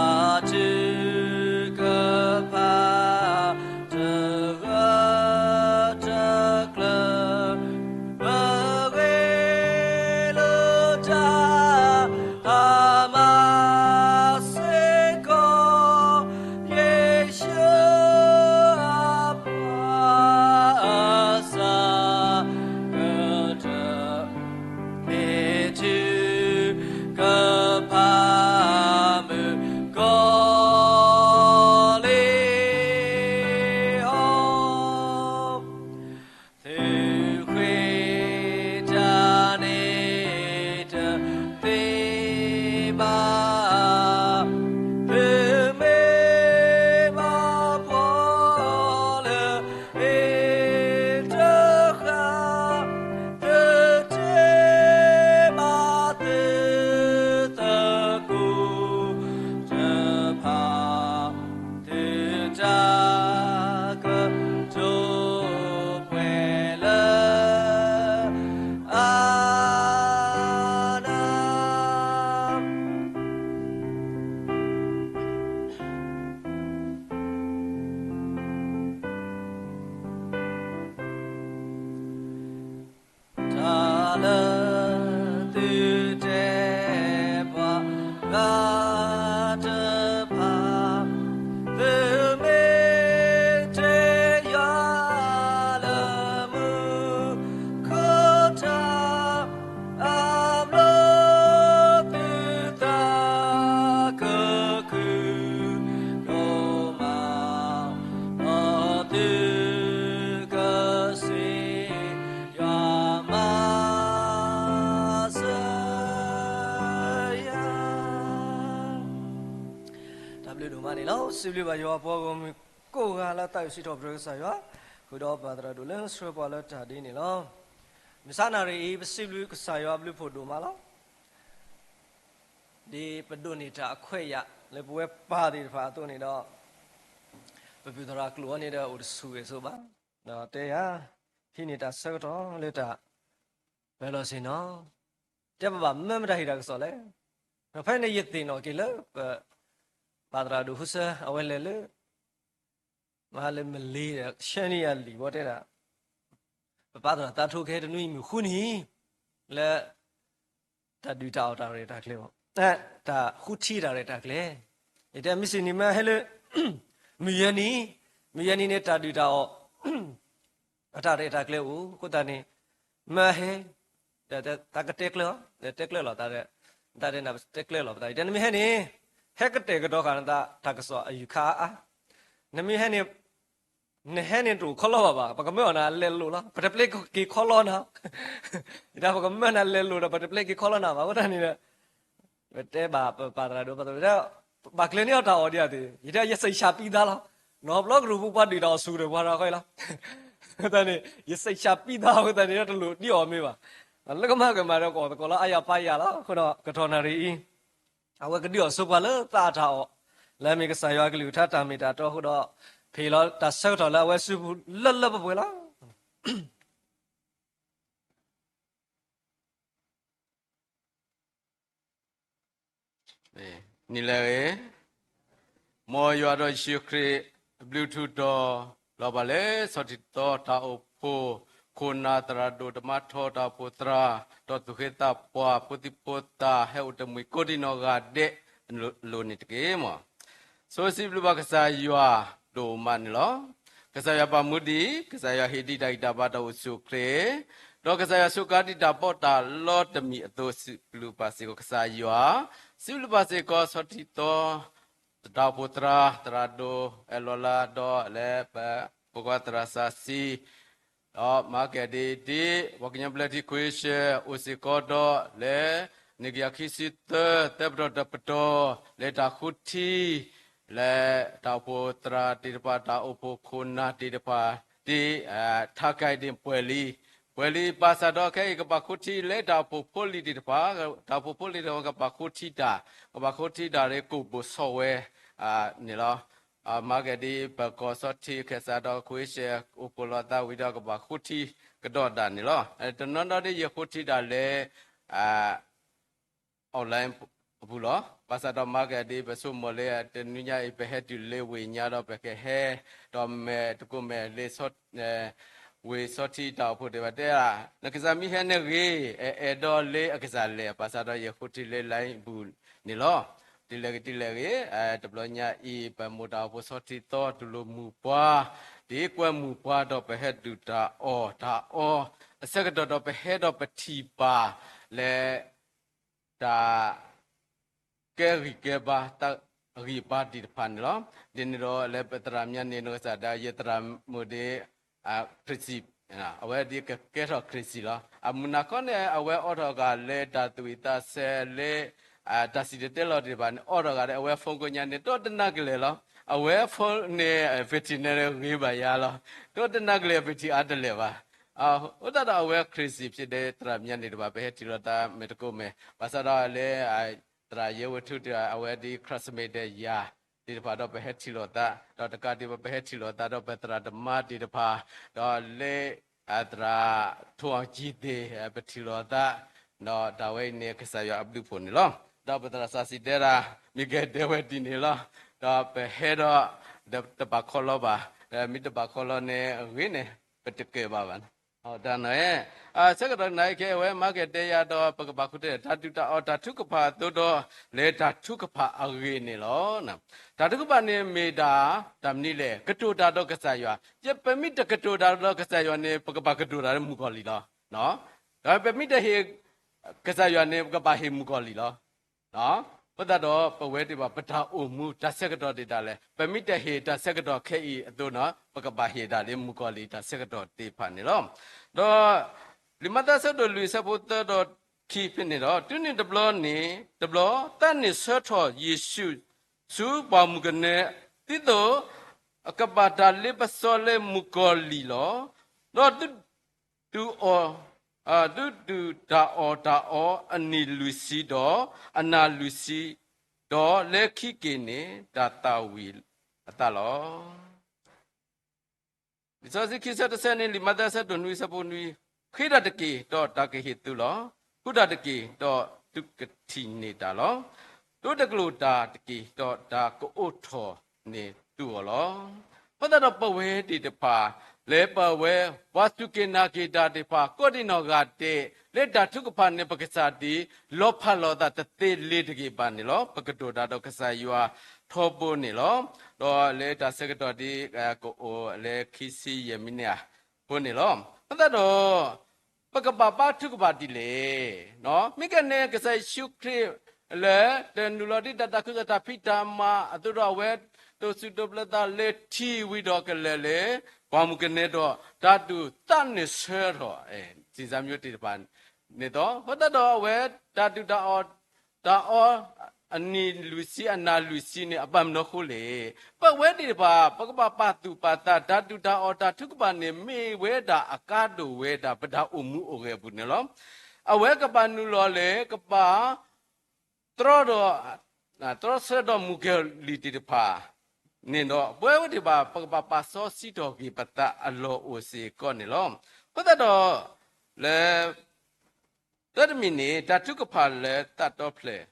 ဘျုးဒိၣ်မးန့ၣ်လီၤ. စံးဘျုးဘၣ်ယွၤပှၤဂီၢ်မုၢ်ကိးဂၤလၢအသးအုးစံးထီၣ်ပတြၢၤကစၢ်ယွၤ, ဃုာ်ဒီးပၢ်သရၣ်ဒိၣ်လၢဆှၢပှၤလၢတၢ်ဒ်န့ၣ်လီၤ. မုၢ်ဆါနၤရံၣ်အံၤ ပစံးဘျုးကစၢ်ယွၤဘျုးဖှိၣ်ဒိၣ်မးလီၤ. ဒ်ပဒိးန့ၢ်တၢ်အခွဲးအယာ်လၢပဝဲပၢ်သ့ၣ်တဖၣ်အသိးန့ၣ်ဒီး, ပပုၢ်သရၣ်ကျိာ်အံၤန့ၣ်ဒီးအိၣ်တဆူၣ်ဂ့ၤစိဘၣ်, ဒီးတဲယၤ, ဟံးန့ၢ်တၢ်ဆၢကတီၢ်လၢတၢ်ပၢလီၤဆ့ၣ်နီၤ, တဲပဘၣ်မၢမတၤဟ့ၣ်တၢ်ကစီၣ်လဲၣ်. ဒီးဖဲန့ၣ်ယသ့ၣ်နီၣ်က့ၤလၢပ ပၢ်သရၣ်ဒိၣ်ဟူဆၢ အဝဲလဲၤလၢ မဟါလၢမလ့ၤဒီး ဆှၢန့ၢ်ယၤလံာ်ဘီတဲဒၣ်, ပပၢ်သရၣ်သးထိခဲတနွံမုၢ်ဃုနံၤ လၢ တၢ်ဒုၣ်တၢ်အီၣ်တၢ်ရဲၣ်တၢ်ကျဲၤ, တၢ်ဃုထံတၢ်ရဲၣ်တၢ်ကျဲၤ, ယတဲမ့ၢ်စံးန့ၣ်မ့ၢ်ဟဲလၢ မုၢ်ယဲၢ်နံၤ, မုၢ်ယဲၢ်နံၤန့ၣ် တၢ်ဒုၣ်တၢ်အီၣ် အတၢ်ရဲၣ်တၢ်ကျဲၤအိၣ်အဃိသတးန့ၣ်, မ့ၢ်ဟဲ တၢ်ကတဲကျၢၤအီၤ, တဲကျၢၤလီၤသး, တၢ်တဲနၤတဲကျၢၤလီၤပသး, ယတဲနမ့ၢ်ဟဲန့ၣ် ဟဲကတဲာ်ကတီၤဃာ်နသးတၢ်ကစီၣ်အယုၢ်ခါအါအါ, နမ့ၢ်ဟဲန့ၣ် နဟဲန့ၣ်တအိၣ်ခီလီဘၣ်ဘၣ်, ပကမၢအီၤနၤလဲၤလိာ်လီၤ, ပတပျဲက့ၤခီလီနၤ, ယတဲပကမၢနၤလဲၤလိာ်ဒီး ပတပျဲက့ၤခီလီနၤဘၣ်, အဃိသတးန့ၣ်ဒီး ပတဲဘၣ်ပပၢ်သရၣ်ဒိၣ်ပသရၣ်, ဘၣ်ကျဲၤန့ၢ်အီၤတၢ်အီၣ်ဒံးဧါသ့ၣ်, ယတဲယစံးဆၢပံသါလီၤ, နီၢ်ဘျီကရူၢ်ပူၤပှၤဒုၣ်တၢ်အီၣ်ဆူၣ်ဒီးပှၤရၤဃီလီၤ, အဃိသတးန့ၣ် ယစံးဆၢပံသါအဃိသတးန့ၣ်ဒီး တလိၣ်ဒ်အီၣ်မ့ၢ်ဘၣ်, လၢကမၤကမၣ်ဒီးကအီၣ်သကိးလီၤ အါယၤပါယၤလီၤ, အဃိဒီးကတီၢ်နၣ်ရံၣ်အံၤ အဝဲကဒုးအီၣ်ဆိပှၤလၢသးအတၢ်အီၣ်, လၢအမ့ၢ်ကစၢ်ယွၤကလုၢ်ကထါတၢ်မ့ၢ်တၢ်တီအဃိဒီး, ဖဲလီၤတၢ်ဆၢကတီၢ်လၢအဝဲစုပူၤလၢလၢပှဲၤပှဲၤလီၤ. နံၤလၢအဂ့ၤ, မ်ယွၤဒီးယ့ၣ်ၡူးခရံာ် ဘျုးထူးတီၤလီၤဘၣ်လၢ ဆီၣ်ထံၣ်သီတၢ်အိၣ်ဖှိၣ်, ခိၣ်နၢ်သရၣ်ဒိၣ်တမါထီတၢ်အိၣ်ဖှိၣ်သရၣ်, ဒီးသူၣ်က့သးပှၢ်ဖိသံၣ်ဖိသၣ် ဟဲအိၣ်တမှံၤကိးဒံးနီၢ်ဂၤဒဲး အလိၤန့ၣ်တက့ၢ်မး. ဆိစံးဘျုးဘၣ်ကစၢ်ယွၤဒိၣ်မးန့ၣ်လီၤ. ကစၢ်ယွၤပာ်မူဒံး, ကစၢ်ယွၤဟ့ၣ်ဒံးတၢ်ဂံၢ်တၢ်ဘါတၢ်အိၣ်ဆူၣ်အိၣ်ချ့, ဒီးကစၢ်ယွၤစူးကါဒံးတၢ်ဘီၣ်တၢ်လီတမံၤအသိး စံးဘျုးဘၣ်စ့ၢ်ကီးကစၢ်ယွၤ, စံးဘျုးဘၣ်စ့ၢ်ကီးဆီၣ်ထံၣ်သီ တၢ်အိၣ်ဖှိၣ်သရၣ်, သရၣ်ဒိၣ်အဲၣ်လီၤလါဒီးလၢပ ပှၤသရၣ်စီဆှံ ဒီးမၤကဲဒံးဒ် ပှၤကညီဘျၢထံခွ့ၡၢၣ် အိၣ်စ့ၢ်ကီးဒီးလၢ နံၣ်ကယၤခံဆံသၢ သၢပတီၢ်တပတီၢ် လၢတၢ်ဃုထံ လၢတၢ်အိၣ်ဖှိၣ်သရၣ်သ့ၣ်တဖၣ် တၢ်အိၣ်ဖှိၣ်ခိၣ်နၢ်သ့ၣ်တဖၣ် ဒ် ထးကဲဒ်ပှဲၤလံ, ပှဲၤလံဘၣ်ဆၣ်ဒီးခဲအံၤ ကဘၣ်ဃုထံလၢတၢ်အိၣ်ဖှိၣ်ဖိလံၤသ့ၣ်တဖၣ်, တၢ်အိၣ်ဖှိၣ်ဖိလံၤသ့ၣ်တဖၣ် ကဘၣ်ဃုထံတၢ်, ကဘၣ်ဃုထံတၢ်လၢကိၣ်ဘိၣ်ဆီဝဲ န့ၣ်လီၤ. မၤကဲဒ်ပကီၢ်ဆီၣ်ထံခဲစးဒီးခွ့ၡၢၣ် အိၣ်ဖှိၣ်လိာ်သးဝံၤဒီးကဘၣ်ဃုထံကဒီးဒၣ်န့ၣ်လီၤ. တနီၤနီၤဒ်ယဃုထံတၢ်လၢ online အပူၤလီၤ. ဘၣ်ဆၣ်ဒီးမၤကဲဒ်ပဆိကမိၣ်လၢ တနွံညါအံၤ ပဟဲတုၤလၢဝ့ၢ်ညါဒီးပကဟဲ ဒီးမဲာ်တကိးမဲာ်လၢ ဝ့ၢ်ဆီၣ်ထံတၢ်အိၣ်ဖှိၣ်သ့ၣ်တဖၣ်တဲဒၣ် နကစၢ်မ့ၢ်ဟဲန့ၣ်ဂ့ၤ, အဲၣ်ဒိးလၢအကစၢ်လဲၣ်, ဘၣ်ဆၣ်ဒီးယဃုထံလၢ line ပူၤန့ၣ်လီၤ. တုၤလဲၣ်ဂ့ၤတုၤလဲၣ်ဂ့ၤ, တဘျီညါအံၤ ပမိၢ်တၢ်အိၣ်ဖှိၣ်ဆီၣ်ထံသီ တူၢ်လိာ်မုၢ်ပှၢ်, ဒ်ကွဲမုၢ်ပှၢ်ဒီးပဟဲဒုၣ်တၢ်အီၣ်တၢ်အီ အဆၢကတီၢ်ဒီးပဟဲဒီးပထံၣ်ဘၣ်လၢ တၢ် ကဲဂံၢ်ကဲဘါ တၢ်ဂံၢ်ဘါသ့ၣ်တဖၣ်န့ၣ်လီၤ. ဒ်န့ၣ်ဒီးလၢပသရၣ်မုၣ်န့ၣ် နကစၢ်ဒၣ်ယသရၣ်မုၣ်ဒီး ခရံာ်စံၣ်, အဝဲဒ်ကကဲထီၣ်ခရံာ်စံၣ်လီၤ. အမုၢ်နၤခီန့ၣ် အဝဲအိးထီၣ်ဂၤလၢတၢ်သူၣ်ဝံၣ်သးဆၢလၢ တၢ်စံၣ်တဲၤတဲလီၤသ့ၣ်တဖၣ်န့ၣ် အိးထီၣ်ဂၤဒီး အဝဲ phone ကိးညါန့ၣ် တိတနၤကလဲာ်လီၤ. အဝဲ phone န့ၣ် battery န့ၣ်ဂ့ၤဘၣ်ယၤလီၤ. တိတနၤကလဲာ် battery အါတလဲာ်ဘၣ်. အဃိသတးဒီးအဝဲခရံာ်စံၣ်ဖဲဒၣ်သရၣ်မုၣ်န့ၣ်တဖၣ် ပဟဲထံၣ်လိာ်သးမဲာ်တကိးမဲာ် ဘၣ်ဆၣ်ဒီးလၢ သရၣ်ယဲဝဲထူတဂၤ အဝဲဒ် classmate ယၤသ့ၣ်တဖၣ်ဒီး ပဟဲထံၣ်လိာ်သး, ဒီးတကးဒံးဘၣ် ပဟဲထံၣ်လိာ်သးဒီးပသရၣ်သမါသ့ၣ်တဖၣ်, ဒီးလၢ သရၣ်ထိၣ်အီၣ်ကံသ့ၣ် ပထံၣ်လိာ်သး, ဒီးတၢ်ဝဲအံၤန့ၣ် ကစၢ်ယွၤအဘျုးအဖှိၣ်န့ၣ်လီၤ. ဒီးပသရၣ်စီဆှံတဲဒၣ် မ့ၢ်ကဲတဲဝဲဒ်န့ၣ်လီၤ. ဒီးပဟဲဒီး တဘၣ်ခီလီဘၣ်, မ့ၢ်တဘၣ်ခီလီန့ၣ် အဂ့ၢ်န့ၣ် ပတကဲဘၣ်ဘၣ်. တၢ်န့ၣ် ဆၢကတီၢ်နၤအံၤခဲအံၤ အဝဲမၤကဲတဲယၤဒီး ပကဘၣ်ဃုထံ တၢ်ဒုၣ်တၢ်အီၣ်တၢ်ထုကဖၣ်အသိးဒီး လၢတၢ်ထုကဖၣ်အဂ့ၢ်န့ၣ်လီၤ. တၢ်ထုကဖၣ်န့ၣ်မ့ၢ်ဒၣ် တၢ်မနုၤလဲၣ်, ကတိၤတၢ်ဒီးကစၢ်ယွၤ, ပမ့ၢ်တကတိၤတၢ်ဒီးကစၢ်ယွၤန့ၣ် ပကဘၣ်ကတိၤတၢ်လၢမုၣ်ကီၤလံၢ်လီၤ. ဒီးပမ့ၢ်တဟ့ၣ် ကစၢ်ယွၤန့ၣ် ပကဘၣ်ဟ့ၣ်မုၣ်ကီၤလံၢ်လီၤ. အဃိသတးဒီး ပဝဲသ့ၣ်တဖၣ် ပတၢ်အိၣ်မူ တၢ်ဆၢကတီၢ်ဒ်လဲၣ်, ပမ့ၢ်တဟ့ၣ်တၢ်ဆၢကတီၢ်ခဲအံၤအသိးန့ၣ် ပကဘၣ်ဟ့ၣ်ဒၣ်လၢမုၣ်ကီၤလံၢ် တၢ်ဆၢကတီၢ်သ့ၣ်တဖၣ်န့ၣ်လီၤ. ဒီး လံာ်မၤတၢ်ဆၢဒိၣ်လွံၢ် ဆၢဖိသၢဒီးခံဖဲန့ၣ်ဒီး တုၤနုၤတဘျီန့ၣ်တဘျီ သးန့ၣ်ဆှၢထီၣ်ယ့ၣ်ၡူး ဆူပှၤမုၢ်ကနဲ ဒ်သိးအကဘၣ်တၢ်လ့ပစီလၢမုၣ်ကီၤလံၢ်လီၤ. ဒီးသု သုတူၢ်တၢ်အီၣ်တၢ်အီအနံၣ်လွံၢ်ဆံဒီး အနၢ်လွံၢ်ဆံ, ဒီးလၢခံက့ၤန့ၣ် တၢ်သၣ်ဝံၤအသးလီၤ. လံာ်စီဆှံခံဆၢတဆၢန့ၣ် လံာ်မးသဲအဆၢဒိၣ်နွံအဆၢဖိနွံ, ဃ့တၢ်တက့ၢ်, ဒီးတၢ်ကဟ့ၣ်သုလီၤ. ဃုတၢ်တက့ၢ်, ဒီးသုကထံၣ်န့ၢ်တၢ်လီၤ. တိတကျိာ်တၢ်တက့ၢ်, ဒီးတၢ်ကအိးထီၣ်န့ၢ်သုအီၤလီၤ. အဃိသတးဒီး ပဝဲသ့ၣ်တဖၣ် လၢပဝဲ ပှၤစူၢ်က့ၤနာ်က့ၤတၢ်သ့ၣ်တဖၣ် ကိးဒံနီၢ်ဂၤဒဲး လၢတၢ်ထုကဖၣ်န့ၣ် ပကစၢ်ဒၣ် လီၤဖးလိာ်သးတသ့လၢၤတဂ့ၤဘၣ်န့ၣ်လီၤ. ပကတိၤတၢ်ဒီးကစၢ်ယွၤထီဘိန့ၣ်လီၤ. ဒီးလၢတၢ်ဆၢကတီၢ်ဒ် ကအိၣ်လၢခံဆံယဲၢ်မံးနံးအဃိန့ၣ်လီၤ. အဃိသတးဒီး ပကဘၣ်ပာ်ထုကဖၣ်ဒ်လဲၣ်. မ့ၢ်ကဲန့ၣ် ကစၢ်ယ့ၣ်ၡူးခရံာ်လၢ တနုာ်လီၤဒ်တၢ်သးခုကစီၣ်တၢ်ဖံးတၢ်မၤအသိးဒီး အဝဲတိစၢၤတိဖျဲးသးလၢထံဝံၤဒီးကလဲၤလၢ ပှၤမုၢ်ကနဲဒီး တၢ်ဒုးသးနၢၤဆၢထီၣ် သံစၢ်မၠိတ့ၢ်တဖၣ် န့ၣ်ဒီး အဃိသတးဒီးအဝဲ တၢ်ဒုးတၢ်အီၣ် တၢ်အီ အနံၣ်လွံၢ်ဆံ အနၢ်လွံၢ်ဆံန့ၣ် အဘၣ်မနုၤအဃိလဲၣ်. ပဝဲသ့ၣ်တဖၣ် ပကဘၣ်ပာ်သူၣ်ပာ်သး တၢ်ဒုးတၢ်အီၣ်တၢ်ထုကဖၣ်န့ၣ် မ့ၢ်ဝဲဒၣ်အကါဒိၣ်ဝဲဒၣ် ပတၢ်အိၣ်မူအိၣ်ဂဲၤအပူၤန့ၣ်လီၤ. အဝဲကဘၣ်နုာ်လီၤလၢ ကဘၣ် တြီဒီး တြီဆၢဒီးမုၣ်ကီၤလံၢ်သ့ၣ်တဖၣ်န့ၣ်ဒီး ပဝဲသ့ၣ်တဖၣ် ပကဘၣ်ပာ်စီဆှံထီၣ်က့ၤပသးအလီၢ်အိၣ်စ့ၢ်ကီးန့ၣ်လီၤ. အဃိသတးဒီး လၢ သၢတမံၤန့ၣ် တၢ်ထုကဖၣ်လၢသးတီဖျၢၣ်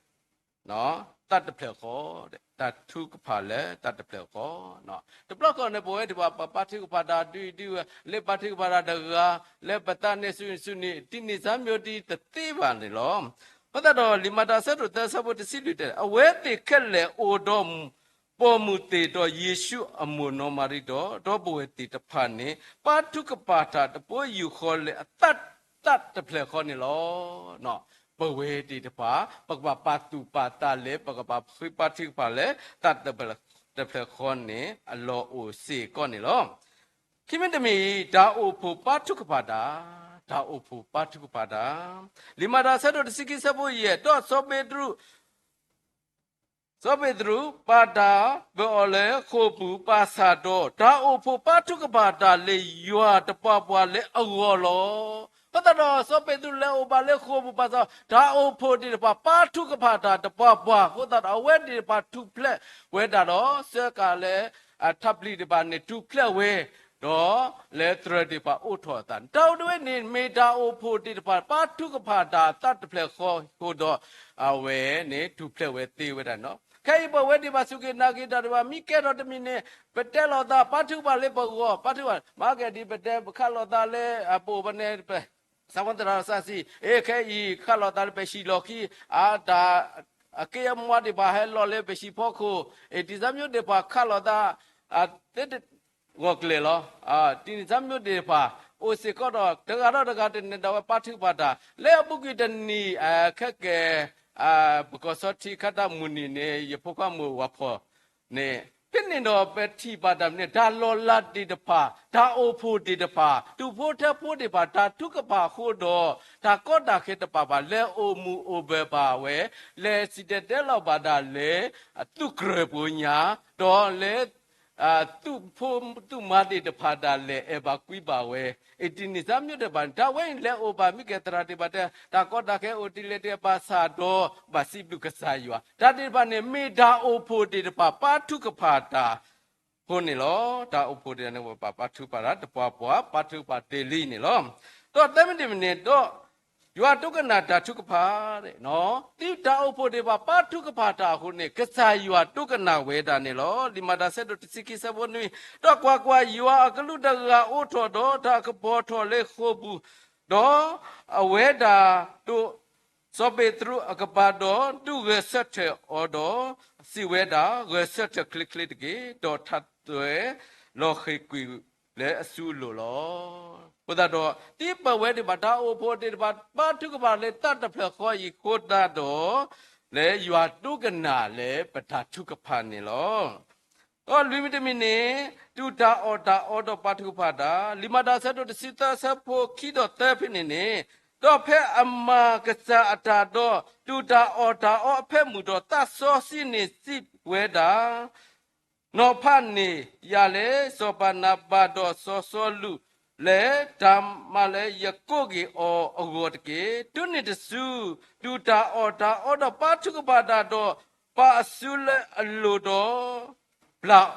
သးတဖျၢၣ်ဃီ, တၢ်ထုကဖၣ်လၢသးတဖျၢၣ်ဃီ, တဘျီဃီန့ၣ် ပဝဲသ့ၣ်တဖၣ် ပပာ်ထုကဖၣ်တၢ်ဒုးဒုး လၢပာ်ထုကဖၣ်တၢ်တဂၤ လၢပသးန့ၣ်ဆူၣ်န့ၣ်ဆူၣ်န့ၣ် တနံၤစၢ်မၠိဒ်တသ့ဘၣ်န့ၣ်လီၤ. အဃိသတးဒီး လံာ်မၤတၢ်အဆၢဒိၣ်သၢအဆၢဖိတဆံလွံၢ်တဲ အဝဲသ့ၣ်ခဲလၢာ်အိၣ်ဒီး ပိာ်မုၣ်သ့ၣ်ဒီးယ့ၣ်ၡူးအမိၢ်နီၢ်မၤရံဒီး ဒီပုၢ်ဝဲၢ်သ့ၣ်တဖၣ်န့ၣ် ပာ်ထုကဖၣ်တၢ်တဘိယူၢ်ဃီလၢအသး သးတဖျၢၣ်ဃီန့ၣ်လီၤ. ပဝဲသ့ၣ်တဖၣ် ပကဘၣ်ပာ်သူၣ်ပာ်သးလၢ ပကဘၣ်ဃ့ပာ်ထုကဖၣ်လၢ သးတဖျၢၣ်ဃီန့ၣ် အလီၢ်အိၣ်စ့ၢ်ကီးန့ၣ်လီၤ. ခံမံၤတမံၤ တၢ်အိၣ်ဖှိၣ်ပာ်ထုကဖၣ်တၢ်, တၢ်အိၣ်ဖှိၣ်ပာ်ထုကဖၣ်တၢ်, လံာ်မၤတၢ်အဆၢဒိၣ်တဆံခံအဆၢဖိယဲၢ်, ဒီးစီၤပ့းတရူး စီၤပ့းတရူး ပာ်တၢ်ပၢၤအီၤလၢဃိာ်ပူၤပာ်ဆၣ်ဒီး တၢ်အိၣ်ဖှိၣ်ပာ်ထုကဖၣ်တၢ်လၢယွၤတပှၤပှၤလၢအဂီၢ်လီၤ. အဃိသတးဒီး စီၤပ့းတရူးလၢအအိၣ်ဘၣ်လၢဃိာ်ပူၤပာ်ဆၣ် တၢ်အိၣ်ဖှိၣ်သ့ၣ်တဖၣ် ပာ်ထုကဖၣ်တၢ်တပှၤပှၤ အဃိသတးဒီး အဝဲသ့ၣ်တဖၣ်ထူၣ်ဖျဲးဝဲဒၣ်ဒီး စၢဃာ်လၢ အထးပျံၤသ့ၣ်တဖၣ်န့ၣ် ထူၣ်ဖျဲးဝဲ ဒီးလၢသရၢၣ်သ့ၣ်တဖၣ်အိးထီၣ်အသးန့ၣ် တၢ်အိၣ်တ့ၢ်ဝဲန့ၣ် မ့ၢ်တၢ်အိၣ်ဖှိၣ်သ့ၣ်တဖၣ် ပာ်ထုကဖၣ်တၢ်သးတဖျၢၣ်ဃီအဃိဒီး အဝဲန့ၣ် ထူၣ်ဖျဲးဝဲသ့ဝဲဒၣ်န့ၣ်လီၤ. ခဲအံၤပဝဲသ့ၣ်တဖၣ်စူၢ်က့ၤနာ်က့ၤတၢ်ဒံးဘၣ် မ့ၢ်ကဲထီၣ်တမံၤန့ၣ် ပတဲလိာ်သး ပာ်ထုကဖၣ်လၢပဂီၢ် ပာ်ထုကဖၣ် မ့ၢ်ကဲဒ်ပတဲပခးလိာ်သးလၢ ပအိၣ်ဘၣ်န့ၣ် ပ စးဝဲသရၣ်စးစံး အ့ ခဲအံၤခးလိာ်သးလၢပဟံၣ်လီၢ်ခံ အတၢ် အက့အမွါသ့ၣ်တဖၣ်ဟဲလီၤလၢပဟံၣ်ဖီခိၣ် အ့ တံၤစၢ်မၠိသ့ၣ်တဖၣ်ခးလိာ်သး သ့ ဂီၢ်ကျဲၤလီၤ. တံၤစၢ်မၠိသ့ၣ်တဖၣ် အိၣ်စ့ၢ်ကီးဒီး တဂၤဒီးတဂၤတန့ၢ်ဒၣ်ဝဲပာ်ထုကဖၣ်တၢ် လၢအပူၤကွံာ်တနံၤ ခဲကဲ ပကီၢ်စီထံခါတၢ်မုၢ်နံၤန့ၣ် ယဖိခွါမုၣ်ဝၤဖီၣ်န့ၣ် ဖဲန့ၣ်ဒီးပထံၣ်ဘၣ်တၢ်မနုၤ တၢ်လီၤလးသ့ၣ်တဖၣ် တၢ်အိၣ်ဖှိၣ်သ့ၣ်တဖၣ် တူၢ်ဖိထၢဖိသ့ၣ်တဖၣ် တၢ်ထုကဖၣ်အဃိဒီး တၢ်ကီတၢ်ခဲတဖၣ်ဘၣ် လဲၤအိၣ်မုာ်အိၣ်ဘၢဘၣ်ဝဲ လဲၤစံၣ်တဲၤတဲလီၤဘၣ်ဒၣ်လၢ အသူၣ်ကြၢးပူၤညါ ဒီးလၢ သူၣ်ဖိသူၣ်မါသ့ၣ်တဖၣ်ဒၣ်လဲာ် အဲၣ်ဘၣ်ကွံဘၣ်ဝဲ အ့ တံၤစၢ်မၠိသ့ၣ်တဖၣ်န့ၣ် တၢ်ဝဲအံၤလဲၤအိၣ်ဘၣ် မ့ၢ်ကဲသရၣ်သ့ၣ်တဖၣ်တဲ တၢ်ကီတၢ်ခဲအိၣ်ဒ်လဲၣ်ဒ်လဲၣ်ဘၣ်ဆၣ်ဒီး ဘၣ်စံးဘျုးကစၢ်ယွၤ တၢ်သ့ၣ်တဖၣ်န့ၣ် မ့ၢ်တၢ်အိၣ်ဖှိၣ်သ့ၣ်တဖၣ် ပာ်ထုကဖၣ်တၢ် အဃိန့ၣ်လီၤ. တၢ်အိၣ်ဖှိၣ်သ့ၣ်တဖၣ်န့ၣ် ပဘၣ်ပာ်ထုကဖၣ်တၢ် တပှၤပှၤ ပာ်ထုကဖၣ်သ့လံန့ၣ်လီၤ. ဒီးသၢမံၤတမံၤန့ၣ်ဒီး ယွၤဒိကနၣ်တၢ်ထုကဖၣ် ဒ်တၢ်အိၣ်ဖှိၣ်သ့ၣ်တဖၣ် ပာ်ထုကဖၣ်တၢ်အဃိန့ၣ် ကစၢ်ယွၤဒိကနၣ်ဝဲဒၣ်န့ၣ်လီၤ. လံာ်မၤတၢ်ဆၢဒိၣ်တဆံခံဆၢဖိနွံ ဒီးကွၢ်ကွၢ်, ယွၤအကလူးတဂၤအိးထီၣ်ဒီးတၢ်ကပီၤထီၣ်လၢဃိာ်ပူၤ, ဒီးအဝဲဒၣ်ဒိး စီၤပ့းတရူးအကပၤဒီး ဒုးဂဲၤဆၢထၢၣ်အီၤဒီး စံးဝဲဒၣ်, ဂဲၤဆၢထၢၣ်ချ့ချ့တက့ၢ်, ဒီးထးသွဲၣ်လီၤဃ့ၢ်ကွံာ်လၢအစုအလိၤလီၤ. အဃိသတးဒီး ဒ်ပဝဲသ့ၣ်တဖၣ် တၢ်အိၣ်ဖှိၣ်သ့ၣ်တဖၣ် ပာ်ထုကဖၣ်လၢသးတဖျၢၣ်ဃီအံၤအဃိသတးဒီး လၢယွၤဒိကနၣ်လၢပတၢ်ထုကဖၣ်န့ၣ်လီၤ. ဒီးလွံၢ်မံၤတမံၤန့ၣ် တူၢ်တၢ်အီၣ်တၢ်အီဒီးပာ်ထုကဖၣ်တၢ်, လံာ်မၤတၢ်ဆၢဒိၣ်တဆံသၢဆၢဖိခံဒီးသၢဖဲန့ၣ်န့ၣ် ဒီးဖဲအမၤကစၢ်အတၢ်ဒီး တူၢ်တၢ်အီၣ်တၢ်အီအဖၢမုၢ်ဒီး သးစီဆှံန့ၣ်စံးဝဲဒၣ်, နီၤဖးန့ၢ်ယၤလၢ စီၤဘၤနၤဘၤဒီးစီၤစီလူး လၢတၢ်မၤလၢယကိးက့ၤအီၤအဂီၢ်တက့ၢ်. တုၤနုၤတစု တူၢ်တၢ်အီၣ်တၢ်အီဒီးပာ်ထုကဖၣ်တၢ်ဒီး ပာ်အစုလၢအလိၤဒီး ဘျး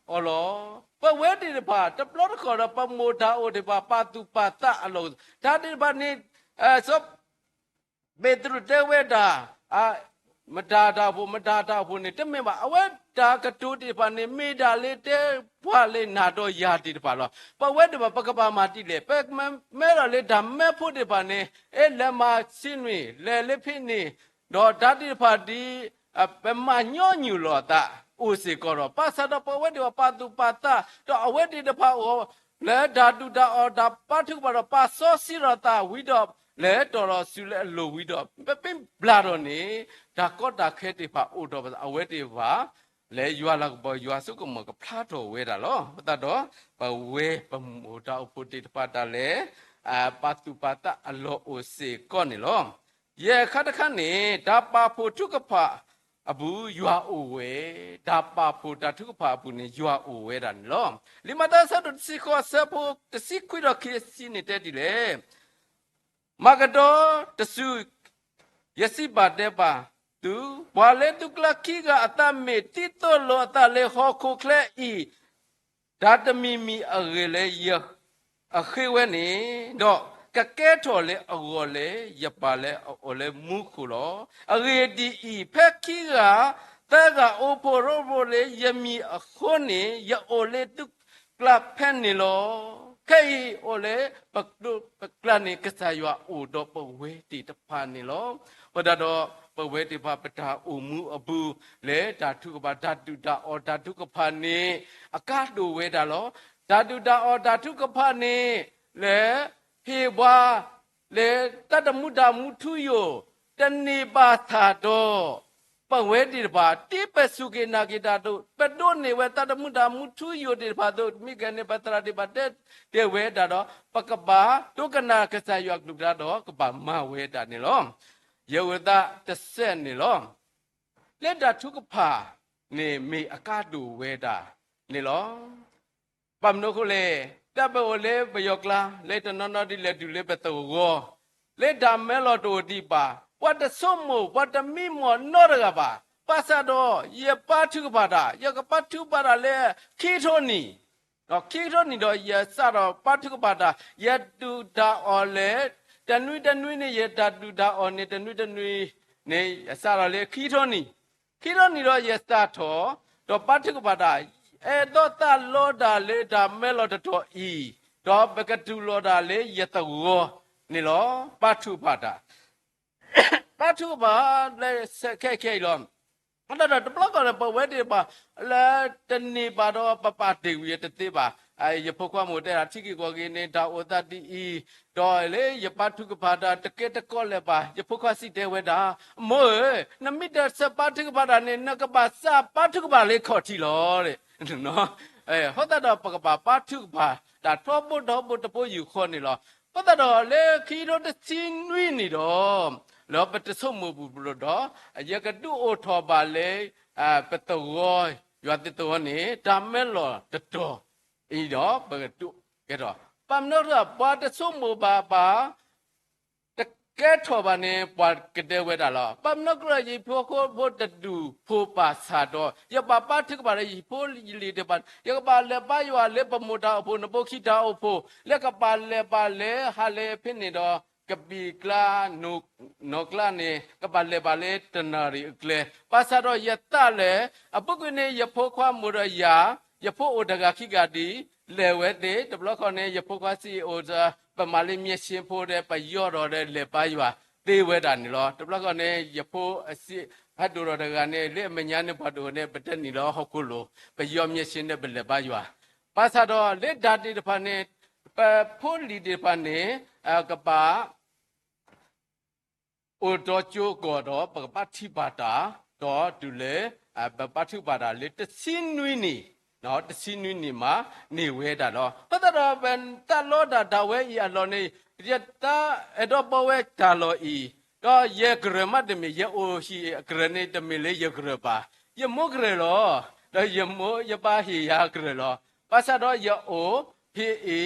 အီၤလီၤ. ပဝဲသ့ၣ်တဖၣ် တဘျီတခီၣ်ဒီး ပမိၢ်တၢ်အိၣ်သ့ၣ်တဖၣ် ပာ်သူၣ်ပာ်သးအလီၢ်, တၢ်သ့ၣ်တဖၣ်န့ၣ် စီၤ ပ့းတရူးတဲဝဲဒၣ်, မတၤတၢ်အိၣ်ဖှိၣ် မတၤတၢ်အိၣ်ဖှိၣ်န့ၣ် တမ့ၢ်ဘၣ်. အဝဲတၢ်ကတိၤသ့ၣ်တဖၣ်န့ၣ် မ့ၢ်ဒၣ်လၢတဲပှၤလၢနၤဒီးယၤသ့ၣ်တဖၣ်လီၤ. ပဝဲသ့ၣ်တဖၣ် ပကဘၣ်မၤဒ်လဲၣ်. ပမ့ၢ်အဲၣ်ဒိးလၢတၢ်မၢဖိသ့ၣ်တဖၣ်န့ၣ် အဲ လဲၤမၤဆ့နွံ လဲၤလၢဖဲန့ၣ်, ဒီးတၢ်သ့ၣ်တဖၣ်ဒ် ပမၤညီနုၢ်လီၤသး အိၣ်စ့ၢ်ကီးဒီး ဘၣ်ဆၣ်ဒီးပဝဲသ့ၣ်တဖၣ် ပာ်သူၣ်ပာ်သး ဒီးအဝဲသ့ၣ်တဖၣ်အဂီၢ် လၢတၢ်ဒုၣ်တၢ်အီၣ်တၢ်ပာ်ထုကဖၣ်ဒီး ပာ်စီဆှံထီၣ်သးဝံၤဒီး လဲၤတီၢ်ထီၣ်စုလၢအလိၤဝံၤဒီး ပမ့ၢ်ဘျးထီၣ်န့ၣ် တၢ်ကီတၢ်ခဲသ့ၣ်တဖၣ်အိၣ်ဒီးအဝဲသ့ၣ်တဖၣ် လၢယွၤလၤကပီၤ ယွၤစိကမီၤကဖျါထီၣ်ဝဲဒၣ်လီၤ. အဃိသတးဒီး ပဝဲပမိၢ်တၢ်အိၣ်ဖှိၣ်သ့ၣ်တဖၣ်ဒၣ်လဲာ် ပာ်သူၣ်ပာ်သးအလီၢ်အိၣ်စ့ၢ်ကီးန့ၣ်လီၤ. ယဲၢ်ခါတခါန့ၣ် တၢ်ပာ်ဖှိၣ်ထုကဖၣ်အပူၤ ယွၤအိၣ်ဝဲ, တၢ်ပာ်ဖှိၣ်တၢ်ထုကဖၣ်အပူၤန့ၣ် ယွၤအိၣ်ဝဲဒၣ်န့ၣ်လီၤ. လံာ်မၤတၢ်အဆၢဒိၣ်တဆံဃိး အဆၢဖိတဆံခွံဒီးခံဆံန့ၣ်တဲဒ်လဲၣ်, မၤကဒီးတစု ယစံးဘၣ်တဲဘၣ်သု, ပှၤလၢသုကျါခံဂၤအသးမ့ၢ်သံသိးလိာ်အသးလၢဟီၣ်ခိၣ်ချၢအံၤ တၢ်တမံၤမံၤအဂ့ၢ်လၢယဃ့ဝဲန့ၣ်ဒီး ကကဲထီၣ်လၢအဂီၢ်လၢယပာ်လၢအီၤလၢမူခိၣ်လီၤ. အဂ့ၢ်ဒ်အံၤ, ဖဲခံဂၤသၢဂၤအိၣ်ဖှိၣ်ရိဖှိၣ်လၢယမံၤအဃိန့ၣ် ယအိၣ်လၢသုကျါဖဲန့ၣ်လီၤ. ခဲအံၤအိၣ်လၢပကျါန့ၣ် ကစၢ်ယွၤအိၣ်ဒီးပဝဲသ့ၣ်တဖၣ်န့ၣ်လီၤ. အဃိသတးဒီး ပဝဲသ့ၣ်တဖၣ်ပတၢ်အိၣ်မူအပူၤ လၢတၢ်ထုကဖၣ် တၢ်ဒုၣ်တၢ်အီၣ်တၢ်ထုကဖၣ်န့ၣ် အကါဒိၣ်ဝဲဒၣ်လီၤ. တၢ်ဒုၣ်တၢ်အီၣ်တၢ်ထုကဖၣ်န့ၣ် လၢဟ့ၣ်ပှၤ လၢတၢ်တမူတၢ်မူထူယိာ် တန့ၢ်ဘၣ်ဆၣ်ဒီး ပဝဲသ့ၣ်တဖၣ် ဒ်ပစူၢ်က့ၤနာ်က့ၤတၢ်အသိး ပဒိးန့ၢ်ဝဲတၢ်တမူတၢ်မူထူယိာ်သ့ၣ်တဖၣ်အသိး မ့ၢ်ကဲန့ၣ် ပသရၣ်သ့ၣ်တဖၣ်တဲ တဲဝဲဒၣ်ဒီး ပကဘၣ်ဒိကနၣ်ကစၢ်ယွၤကလုၢ်ကထါဒီး ကဘၣ်မၤဝဲဒၣ်န့ၣ်လီၤ. ယဲၢ်ဝဲသးတစဲးန့ၣ်လီၤ. လၢတၢ်ထုကဖၣ်န့ၣ်မ့ၢ်အကါဒိၣ်ဝဲဒၣ်န့ၣ်လီၤ. ဘၣ်မနုၤအဃိလဲၣ်, တၢ်ပအိၣ်လၢပယီၤကျါ လၢတနီၤနီၤဒ်လဲၣ်ဒုးလၢပသဝီ လၢတၢ်မၢလီၤတအိၣ်ဒံးဘၣ်, ပှၤတဆိကမိၣ် ပှၤတမံမီၢ်နီတဂၤဘၣ်. ဘၣ်ဆၣ်ဒီး ယပာ်ထုကဖၣ်တၢ်, ယကပာ်ထုကဖၣ်တၢ်လၢခံကထိနံၣ်, ဒီးခံကထိနံၣ်ဒီး ယစးထီၣ်ပာ်ထုကဖၣ်တၢ်, ယဒုၣ်တၢ်အီၣ်လဲၣ်, တနွံတနွံန့ၣ် ယတၢ်ဒုၣ်တၢ်အီၣ်န့ၣ် တနွံတနွံန့ၣ် ယစးထီၣ်လၢခံကထိနံၣ်, ခံကထိနံၣ်ဒီးယစးထီၣ် ဒီးပာ်ထုကဖၣ်တၢ်, အဲၣ်ဒိးသးလီတၢ်လၢတၢ်မၢလီၤတတီၤအံၤ, ဒီးပကတူၢ်လိာ်တၢ်လၢယသဝီန့ၣ်လီၤ. ပာ်ထုကဖၣ်တၢ် ပာ်ထုကဖၣ်လၢခဲခဲအံၤလီၤ. အဃိသတးဒီးတဘျီဃီန့ၣ် ပဝဲသ့ၣ်တဖၣ် လၢတန့ၢ်ဘၣ်ဒီးပပာ်တ့ၢ်ကွံာ်တသ့ဘၣ်. ယဖိခွါမိၢ်တဲဒၣ် ထံဂ့ၢ်ကီၢ်ဂ့ၢ်န့ၣ် တၢ်အိၣ်သးဒ်အံၤ, ဒီးလၢယပာ်ထုကဖၣ်တၢ်တကဲတကီးလၢၤဘၣ်. ယဖိခွါစံးတဲဝဲဒၣ်, မိၢ်ဧၢ, နမ့ၢ်တစးပာ်ထုကဖၣ်တၢ်န့ၣ် နကဘၣ်စးပာ်ထုကဖၣ်လၢခီၣ်ထံးလီၤ. အဃိသတးဒီးပကဘၣ်ပာ်ထုကဖၣ်တၢ်ထီဘိထီဘိတဘိယူၢ်ဃီန့ၣ်လီၤ. အဃိသတးဒီးလၢခံကထိတဆံနွံန့ၣ်ဒီး လၢပတဆိကမိၣ်ဘူးဘူးဒီး ယကဒုးအိၣ်ထီၣ်ဘၣ်လၢ ပသဝီ, ယွၤသ့ၣ်သဝီန့ၣ် တၢ်မၢလီၤတတီၤအံၤဒီး ပကဒုးကဲထီၣ်, ဘၣ်မနုၤအဃိ ပှၤတဆိကမိၣ်ဘၣ်ဘၣ် တကဲထီၣ်ဘၣ်န့ၣ် ပှၤကတဲဝဲဒၣ်လီၤ. ဘၣ်မနုၤအဃိ ယဖိဃိဖိတဒူၣ်ဖိဘၣ်ဆၣ်ဒီး ယဘၣ်ပာ်ထုကဖၣ်ဒီးယဖိယလံၤသ့ၣ်တဖၣ်, ယကဘၣ်လဲၤဘါယွၤလၢပမိၢ်တၢ်အိၣ်ဖှိၣ် နဖိခံတၢ်အိၣ်ဖှိၣ်, လၢကဘၣ်လဲၤဘၣ်လၢဟးလၢဖဲန့ၣ်ဒီး ကဘံၣ်ကျါ နီၢ်ကျါန့ၣ် ကဘၣ်လဲၤဘၣ်လၢတနၣ်ရံၣ်အကျဲ, ဘၣ်ဆၣ်ဒီးယသးလၢ အပူၤကွံာ်န့ၣ် ယဖိခွါမိၢ်ဒီးယၤ, ယဖိအိၣ်တဂၤခံဂၤဒံး, လဲၤဝဲသ့ၣ်, တဘျီဃီန့ၣ် ယဖိခွါစံးအိၣ်ဒီး ပမၤလၢမျက်ရည်ဖိဒီး ပယီၢ်ဒီးဒီးလဲၤဘါယွၤသ့ဝဲဒၣ်န့ၣ်လီၤ. တဘျီဃီန့ၣ် ယဖိအစံး ဟဲဒိၣ်ထီၣ်တဂၤန့ၣ် လၢအမဲာ်ညါန့ၣ် ပှၤဒိၣ်န့ၣ် ပတဲနံၤလီၤဟီၣ်ခိၣ်လိၤ, ပယီၢ်မျက်ရည်န့ၣ် ပလဲၤဘါယွၤ, ဘၣ်ဆၣ်ဒီးလၢတၢ်သ့ၣ်တဖၣ်န့ၣ် ပဖိလံၤသ့ၣ်တဖၣ်န့ၣ် ကဘၣ် အိၣ်ဒီးကၠိကီၢ်ဒီး ပကဘၣ်ထံၣ်ဘၣ်တၢ်, ဒီးတုၤလၢ ပဘါထုကဖၣ်တၢ်လၢတဆံနွံနံၣ်, တဆံနွံနံၣ်မးန့ၢ်ဝဲဒၣ်လီၤ. အဃိသတးဒီး ပသးလီတၢ်ဒၣ်ဝဲအံၤအလီၢ်န့ၣ် ယတၢ်အဲၣ်ဒိးဘီဝဲတၢ်လီၢ်အံၤ, ဒီးယကရၢၢ်မးတမ့ၢ်, ယအိၣ်ဟံၣ်အကရၢၢ်န့ၣ် တမ့ၢ်လၢယကရၢၢ်ဘၣ်. ယမိၢ်ကရၢၢ်လီၤ. ဒီးယမိၢ်ယပၢ်ဟ့ၣ်ယၤကရၢၢ်လီၤ. ဘၣ်ဆၣ်ဒီးယအိၣ်ဖဲအံ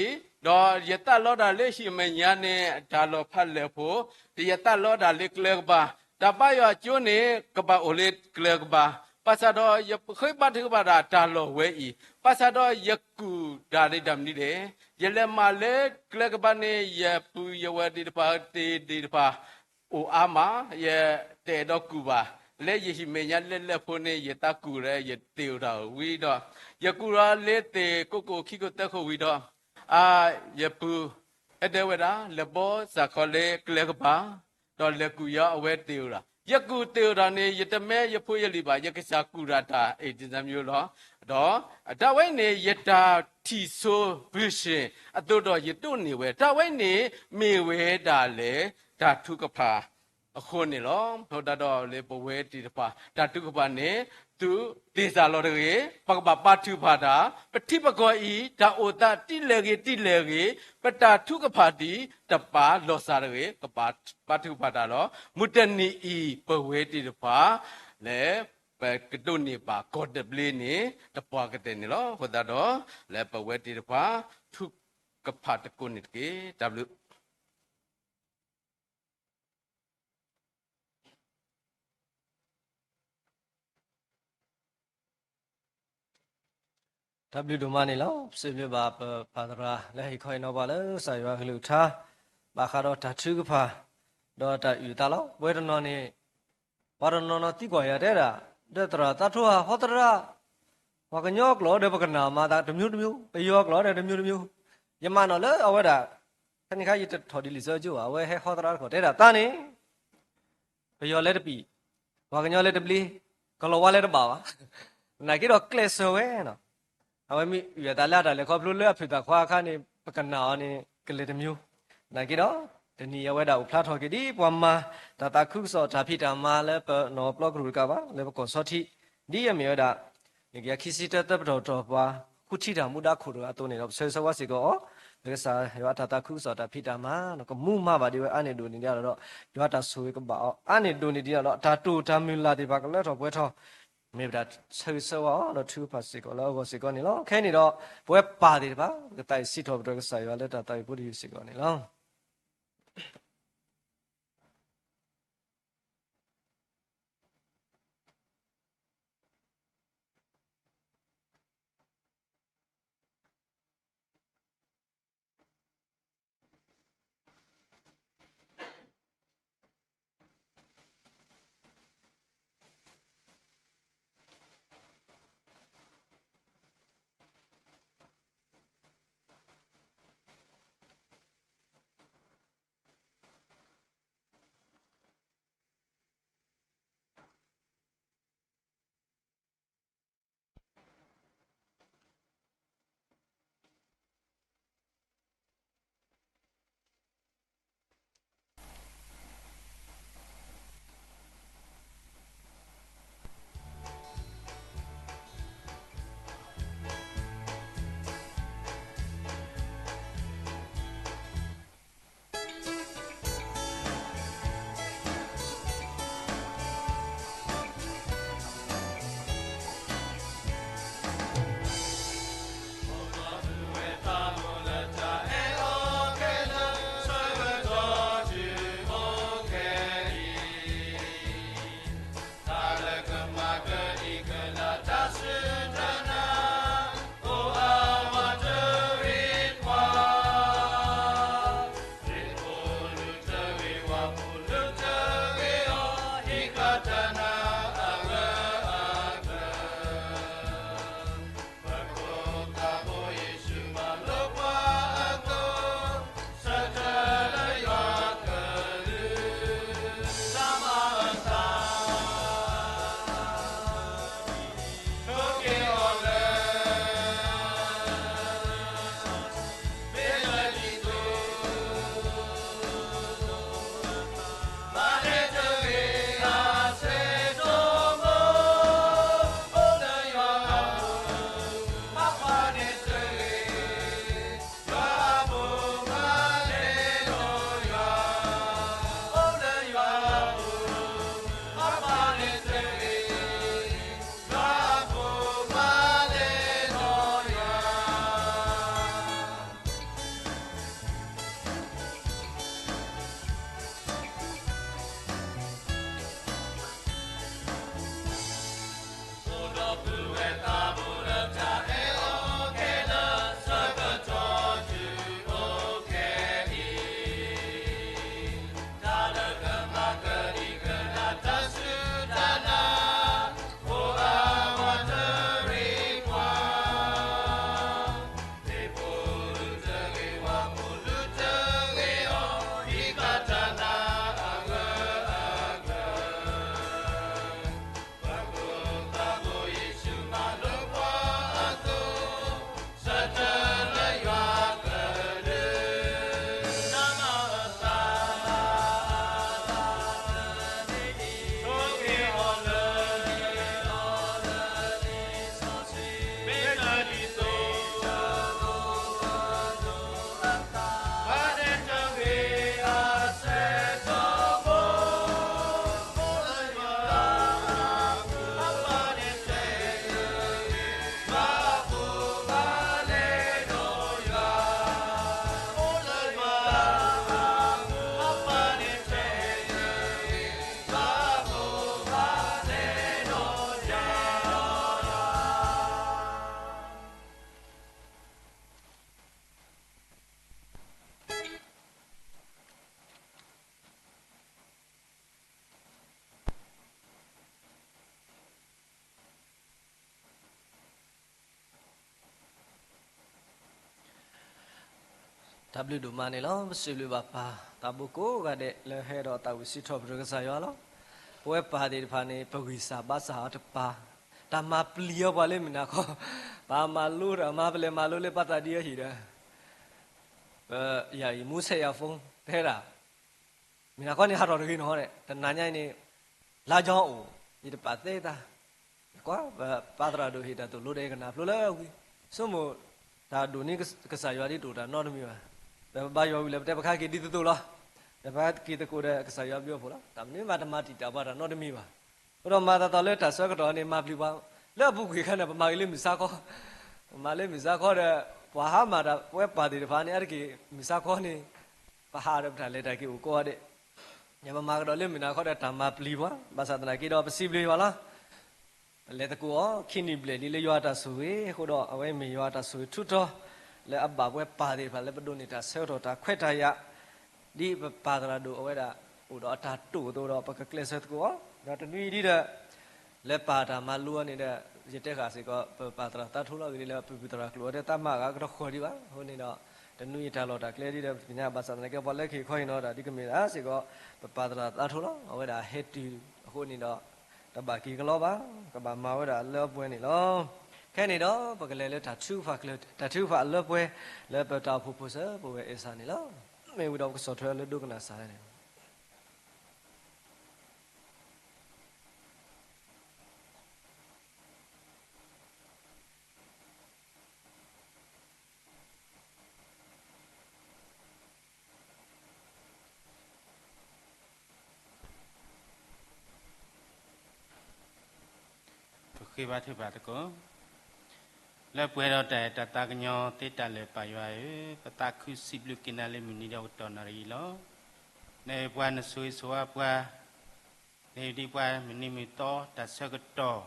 ၤ, ဒီးယသးလီတၢ်လၢဟံၣ်မဲာ်ညါန့ၣ် တၢ်လီၢ်ဖးလဲၢ်ဖိ, ဒီးယသးလီတၢ်လၢကျဲကပၤ, တၢ်ဘါယွၤကၠိန့ၣ် ကဘၣ်အိၣ်လၢကျဲကပၤ, ဘၣ်ဆၣ်ဒီးယဃ့ဘါထုကဖၣ်ဒၣ်တၢ်လီၢ်ဝဲအံၤ, ဘၣ်ဆၣ်ဒီးယကူၣ်ဒၣ်န့ၣ်တၢ်မနုၤလဲၣ်. ယလဲၤမၤလၢကျဲကပၤန့ၣ် ယပုၢ်ယဝဲၢ်သ့ၣ်တဖၣ် သ့ၣ်သ့ၣ်တဖၣ် အိၣ်အါမး, ယတအဲၣ်ဒိးကူၣ်ဘၣ်. လၢယဟံၣ်မဲာ်ညါလၢလဲၢ်ဖိန့ၣ် ယသးကူၣ်ဒီး ယသ့ၣ်အိၣ်တၢ်ဝံၤဒီး, ယကူၣ်ဒီးလၢသ့ၣ်ကိးခိၣ်ခံခိၣ်သၢခိၣ်ဝံၤဒီး, အါ, ယပုၢ် ဟဲဒၢဝဲဒၣ် လဲၤဘီစၢ်ခီလၢကျဲကပၤ, ဒီးလဲၤကူၣ်ယၤအဝဲသ့ၣ်အိၣ်ဒီး, ယကူၣ်သ့ၣ်အိၣ်ဒီးန့ၣ် ယတမ့ၢ်ယဖိယလံၤဘၣ်, ယကစၢ်ကူၣ်တၢ်တၢ်အံၤတၢ်မနုၤလီၤ. ဒီးတၢ်ဝဲန့ၣ် ယတၢ်ထံၣ်စိ vision အသိးဒီးယဒိးန့ၢ်ဝဲ, တၢ်ဝဲန့ၣ် မ့ၢ်ဝဲဒၣ်လၢတၢ်ထုကဖၣ်အဃိန့ၣ်လီၤ. အဃိသတးဒီးလၢပဝဲသ့ၣ်တဖၣ် တၢ်ထုကဖၣ်န့ၣ် သုသ့ၣ်စၢ်လီၤတဂ့ၤ, ပကဘၣ်ပာ်ထုကဖၣ်တၢ်, ပထံပကီၢ်အံၤ တၢ်အိၣ်သးဒ်လဲၣ်ဂ့ၤဒ်လဲၣ်ဂ့ၤ, ပတၢ်ထုကဖၣ်ဒ်တပာ်လီၤစၢ်တဂ့ၤ, ပဘၣ်ပာ်ထုကဖၣ်တၢ်လီၤ. မုၢ်တနံၤအံၤ ပဝဲသ့ၣ်တဖၣ် လၢပကဒိးန့ၢ်ဘၣ်ကီၢ်တဘျ့န့ၣ် တပှၢ်ကတၢၢ်န့ၣ်လီၤ. အဃိသတးဒီး လၢပဝဲသ့ၣ်တဖၣ် ထုကဖၣ်တကိးန့ၣ်တက့ၢ်. တၢ်ဘျုး တၢ်ဘျုးဒိၣ်မးန့ၣ်လီၤ. ပစံးဘျုးဘၣ်ပပၢ်သရၣ်လၢဟ့ၣ်ခီဟ့ၣ်နီၤပှၤလၢကစၢ်ယွၤကလုၢ်ကထါ ဘၣ်ဃးဒီးတၢ်ထုကဖၣ် ဒီးတၢ်အုၣ်အသးလီၤ. ပဝဲတနီၤန့ၣ် ပှၤတနီၤနီၤသံကွၢ်ယၤတဲဒၣ်, ဒီးသရၣ်သးထီၣ်ဟးဟီသရၣ်, ပှၤကညီကျိာ်ဒီးပကနၣ်မၤသးတမျိုးတမျိုး, ပယီၤကျိာ်ဒီးတမျိုးတမျိုး, ယမၤနီၣ်လၢအဝဲဒၣ် ဖဲန့ၣ်အခါယတထီၣ်ဒ်လံာ်စီဆှံကၠိဘၣ်, အဝဲဟဲဟီသရၣ်တခီၣ်တဲဒၣ်သးန့ၣ် ပယီၤလၢတပံာ်, ပှၤကညီလၢတဘျ့, ကလီၤဝါလၢတဘၣ်ဘၣ်. နာ်က့ဒီးကျဲးစၢးဝဲနီၤ. အဝဲမ့ၢ်အုၣ်အသးလၢအတၢ်လဲၤခီဖျိလၢအဖုၣ်သးခွါအခါန့ၣ် ပကနၣ်အီၤန့ၣ် ကလဲၤတမျိုး. နာ်က့ဒီး တနံၤအံၤအဝဲဒၣ်အိၣ်ဖျါထီၣ်က့ၤဒ်ပှၤမၤ တၢ်သးခုကစီၣ်တၢ်ဖံးတၢ်မၤလၢပနီၢ်ပျီကရူၢ်တကးဘၣ် လၢပကီၢ်ဆီထံး ဒ်အမ့ၢ်ဝဲဒၣ် ခံဆံတၢသၢပတီၢ်တတီၢ်ပှၤ ဃုထံၣ်တၢ်မူဒါခိၣ်တဂၤအသိးန့ၣ်ဒီး ပဆၢဂ့ၤဆၢဝါစ့ၢ်ကီးအီၤ လၢကစၢ်ယွၤအတၢ်သးခုကစီၣ်တၢ်ဖံးတၢ်မၤ ကမူမၤဘၣ်ဒံးဝဲအါန့ၢ်ဒိၣ်န့ၢ်ဒံးအါဒီး ယွၤတၢ်ဆိၣ်ဂ့ၤကဘၣ်အီၤအါန့ၢ်ဒိၣ်န့ၢ်ဒံးအါဒီး တၢ်တိာ်တၢ်မုၢ်လၢ်သ့ၣ်တဖၣ်ကလၢထီၣ်ပှဲၤထီၣ် မ့ၢ်ဝဲဒၣ်ဆၢဂ့ၤဆၢဝါအီၤ ဒီးထုကဖၣ်စ့ၢ်ကီးလၢအဂီၢ်စ့ၢ်ကီးန့ၣ်လီၤ. ခဲအံၤန့ၣ်ဒီး ပဝဲပၢ်သ့ၣ်တဖၣ် ကသးအံၤစံးထီၣ်ပတြၢၤကစၢ်ယွၤလၢတၢ်သးဝံၣ်ဖိတယုၢ်စ့ၢ်ကီးန့ၣ်လီၤ. တၢ်ဘျုးဒိၣ်မးန့ၣ်လီၤ. ပစံးဘျုးဘၣ်ပၢ်သးဘိကိးဂၤဒဲး လၢဟဲဒီးသးဝံၣ်စံးထီၣ်ပတြၢၤကစၢ်ယွၤလီၤ. ပဝဲပၢ်သ့ၣ်တဖၣ်န့ၣ် ပဂံၢ်စၢ်ဘါစၢ်အီၤတပၢ်, တၢ်မၤပျံၤအီၤပှၤလၢမုၢ်နၤခီ, ပမၤလိတၢ်မၤပလဲၤမၤလိလၢပၢ်သးဒ်အဟံၣ်ဒီး ပယၤအံၤ မူဆဲးယၤဖိ တဲဒၣ် မုၢ်နၤခီန့ၣ် ဟးထီၣ်တဂ့ၤနီၤဒဲး တနၤညါအံၤန့ၣ် လါကၠီအိၣ် ယတပာ်သဲသး, ကွၢ် ပပၢ်သရၣ်ဒိၣ်ဟ့ၣ်တၢ်သိၣ်လိဒီး ယကနၣ်ဖျိလၢဝံၤ, ဆိကမိၣ် တၢ်ဒိၣ်န့ၢ်ကစၢ်ယွၤဒ်တအိၣ်တၢ်နီတမံၤဘၣ်. ဒီးပဘါယွၤဝံၤလၢပတဲပခါက့ၤဒ်သိးသိးလီၤ. ဒီးပက့ၤသကိးဒီးကစၢ်ယွၤဘျုးအဖှိၣ်လီၤ. တၢ်မနုၤမးတမၤတံာ်တာ်ပှၤတၢ်နီတမံၤဘၣ်. အဃိဒီးမၤသးသီလၢတၢ်ဆၢကတီၢ်န့ၣ် မၤပျံၤပှၤ, လၢအပူၤကွံာ်အခါန့ၣ် ပမၤဂ့ၤလၢမုၢ်ဆါခီ, ပမၤလၢမုၢ်ဆါခီဒီး ပှၤဟါမၢ်တၢ် ပဝဲပၢ်သ့ၣ်တဖၣ်န့ၣ် အါတက့ၢ်မုၢ်ဆါခီန့ၣ် ပဟးဒီးပတၢ်လဲၤတၢ်က့ၤအိၣ်ကိးဂၤဒဲး, ယပမၤကဒီးလၢမုၢ်နၤခီဒီးတၢ်မၤပျံၤပှၤ, ဘၣ်ဆၣ်သနာ်က့ဒီး ပစံးဘျုးယွၤလီၤ. ပလဲၤသကိးအီၤ ခံနံၣ်ဘျဲၣ်လံလၢယွၤအတၢ်ဆိၣ်ဂ့ၤအဃိဒီး အဝဲမ့ၢ်ယွၤအတၢ်ဆိၣ်ဂ့ၤထူးထီး လၢအဘၣ်ပဝဲပၢ်သ့ၣ်တဖၣ်လၢပဒိးန့ၢ်တၢ်ဆၢကတီၢ်တၢ်ခွဲးတၢ်ယာ် ဒ်ပပၢ်သရၣ်ဒိၣ်အဝဲဒၣ် အိၣ်ဒီးအတၢ်တိာ်အသိးဒီး ပကကျဲးစၢးသကိးအီၤ, ဒီးတနွံအံၤဒ်ဒီး လၢပၢ်တၢ်မၤလိအီၤန့ၣ်ဒီး ယတဲဃာ်စ့ၢ်ကီး ပပၢ်သရၣ်သးထိလီၤဂ့ၤလၢ ပပုၢ်သရၣ်ကျိာ်အီၤဒီး တၢ်မၤဂၤကတဃီၤဒံးဘၣ်. အဃိန့ၣ်ဒီး တနွံအံၤတၢ်လီၢ်တၢ်ကျဲဒ်ဒီး ပသ့ၣ်ညါဘၣ်ဆၣ်သနာ်က့ ပှၤလၢခံခီအံၤနီၤ တၢ်ဒ်ကမ့ၢ်ဒၣ်စ့ၢ်ကီး ပပၢ်သရၣ်သးထိလီၤ. အဝဲဒၣ်ဟဲတုၤအဃိန့ၣ်ဒီး တဘၣ်က့ၤကလီဘၣ်, ကဘၣ်မၤဝဲဒၣ်လၢအပှဲၤန့ၣ်လီၤ. ခဲန့ၣ်ဒီး ပကလဲၤလၢတၢ်ထုကဖၣ်ကျၢၤ တၢ်ထုကဖၣ်အလၢပှဲၤ လၢပတၢ်အိၣ်ဖှိၣ်ဖိစၢၤ ပဝဲအဲၣ်စၢ်န့ၣ်လီၤ. မ့ၢ်ဝံၤဒီးပကဆီၣ်ထွဲလၢဒိကနၣ်စၢ်န့ၣ် ပဃ့ဘါထုကဖၣ်သကိး, လၢပှဲၤဒီးတၢ်အဲၣ်တၢ်သးကညီၤသ့တၢ်လၢာ်ပၢ်ယွၤဧၢ, ပသးခုစံးဘျုးက့ၤနၤလၢမုၢ်နံၤဒီးကတီၢ်နၣ်ရံၣ်အံၤလီၤ. နအံၤပှၤနဆိၣ်ဂ့ၤဆိၣ်ဝါပှၤ နအံၤဒ်ပှၤမုၢ်နံၤမုၢ်သီတၢ်ဆၢကတီၢ်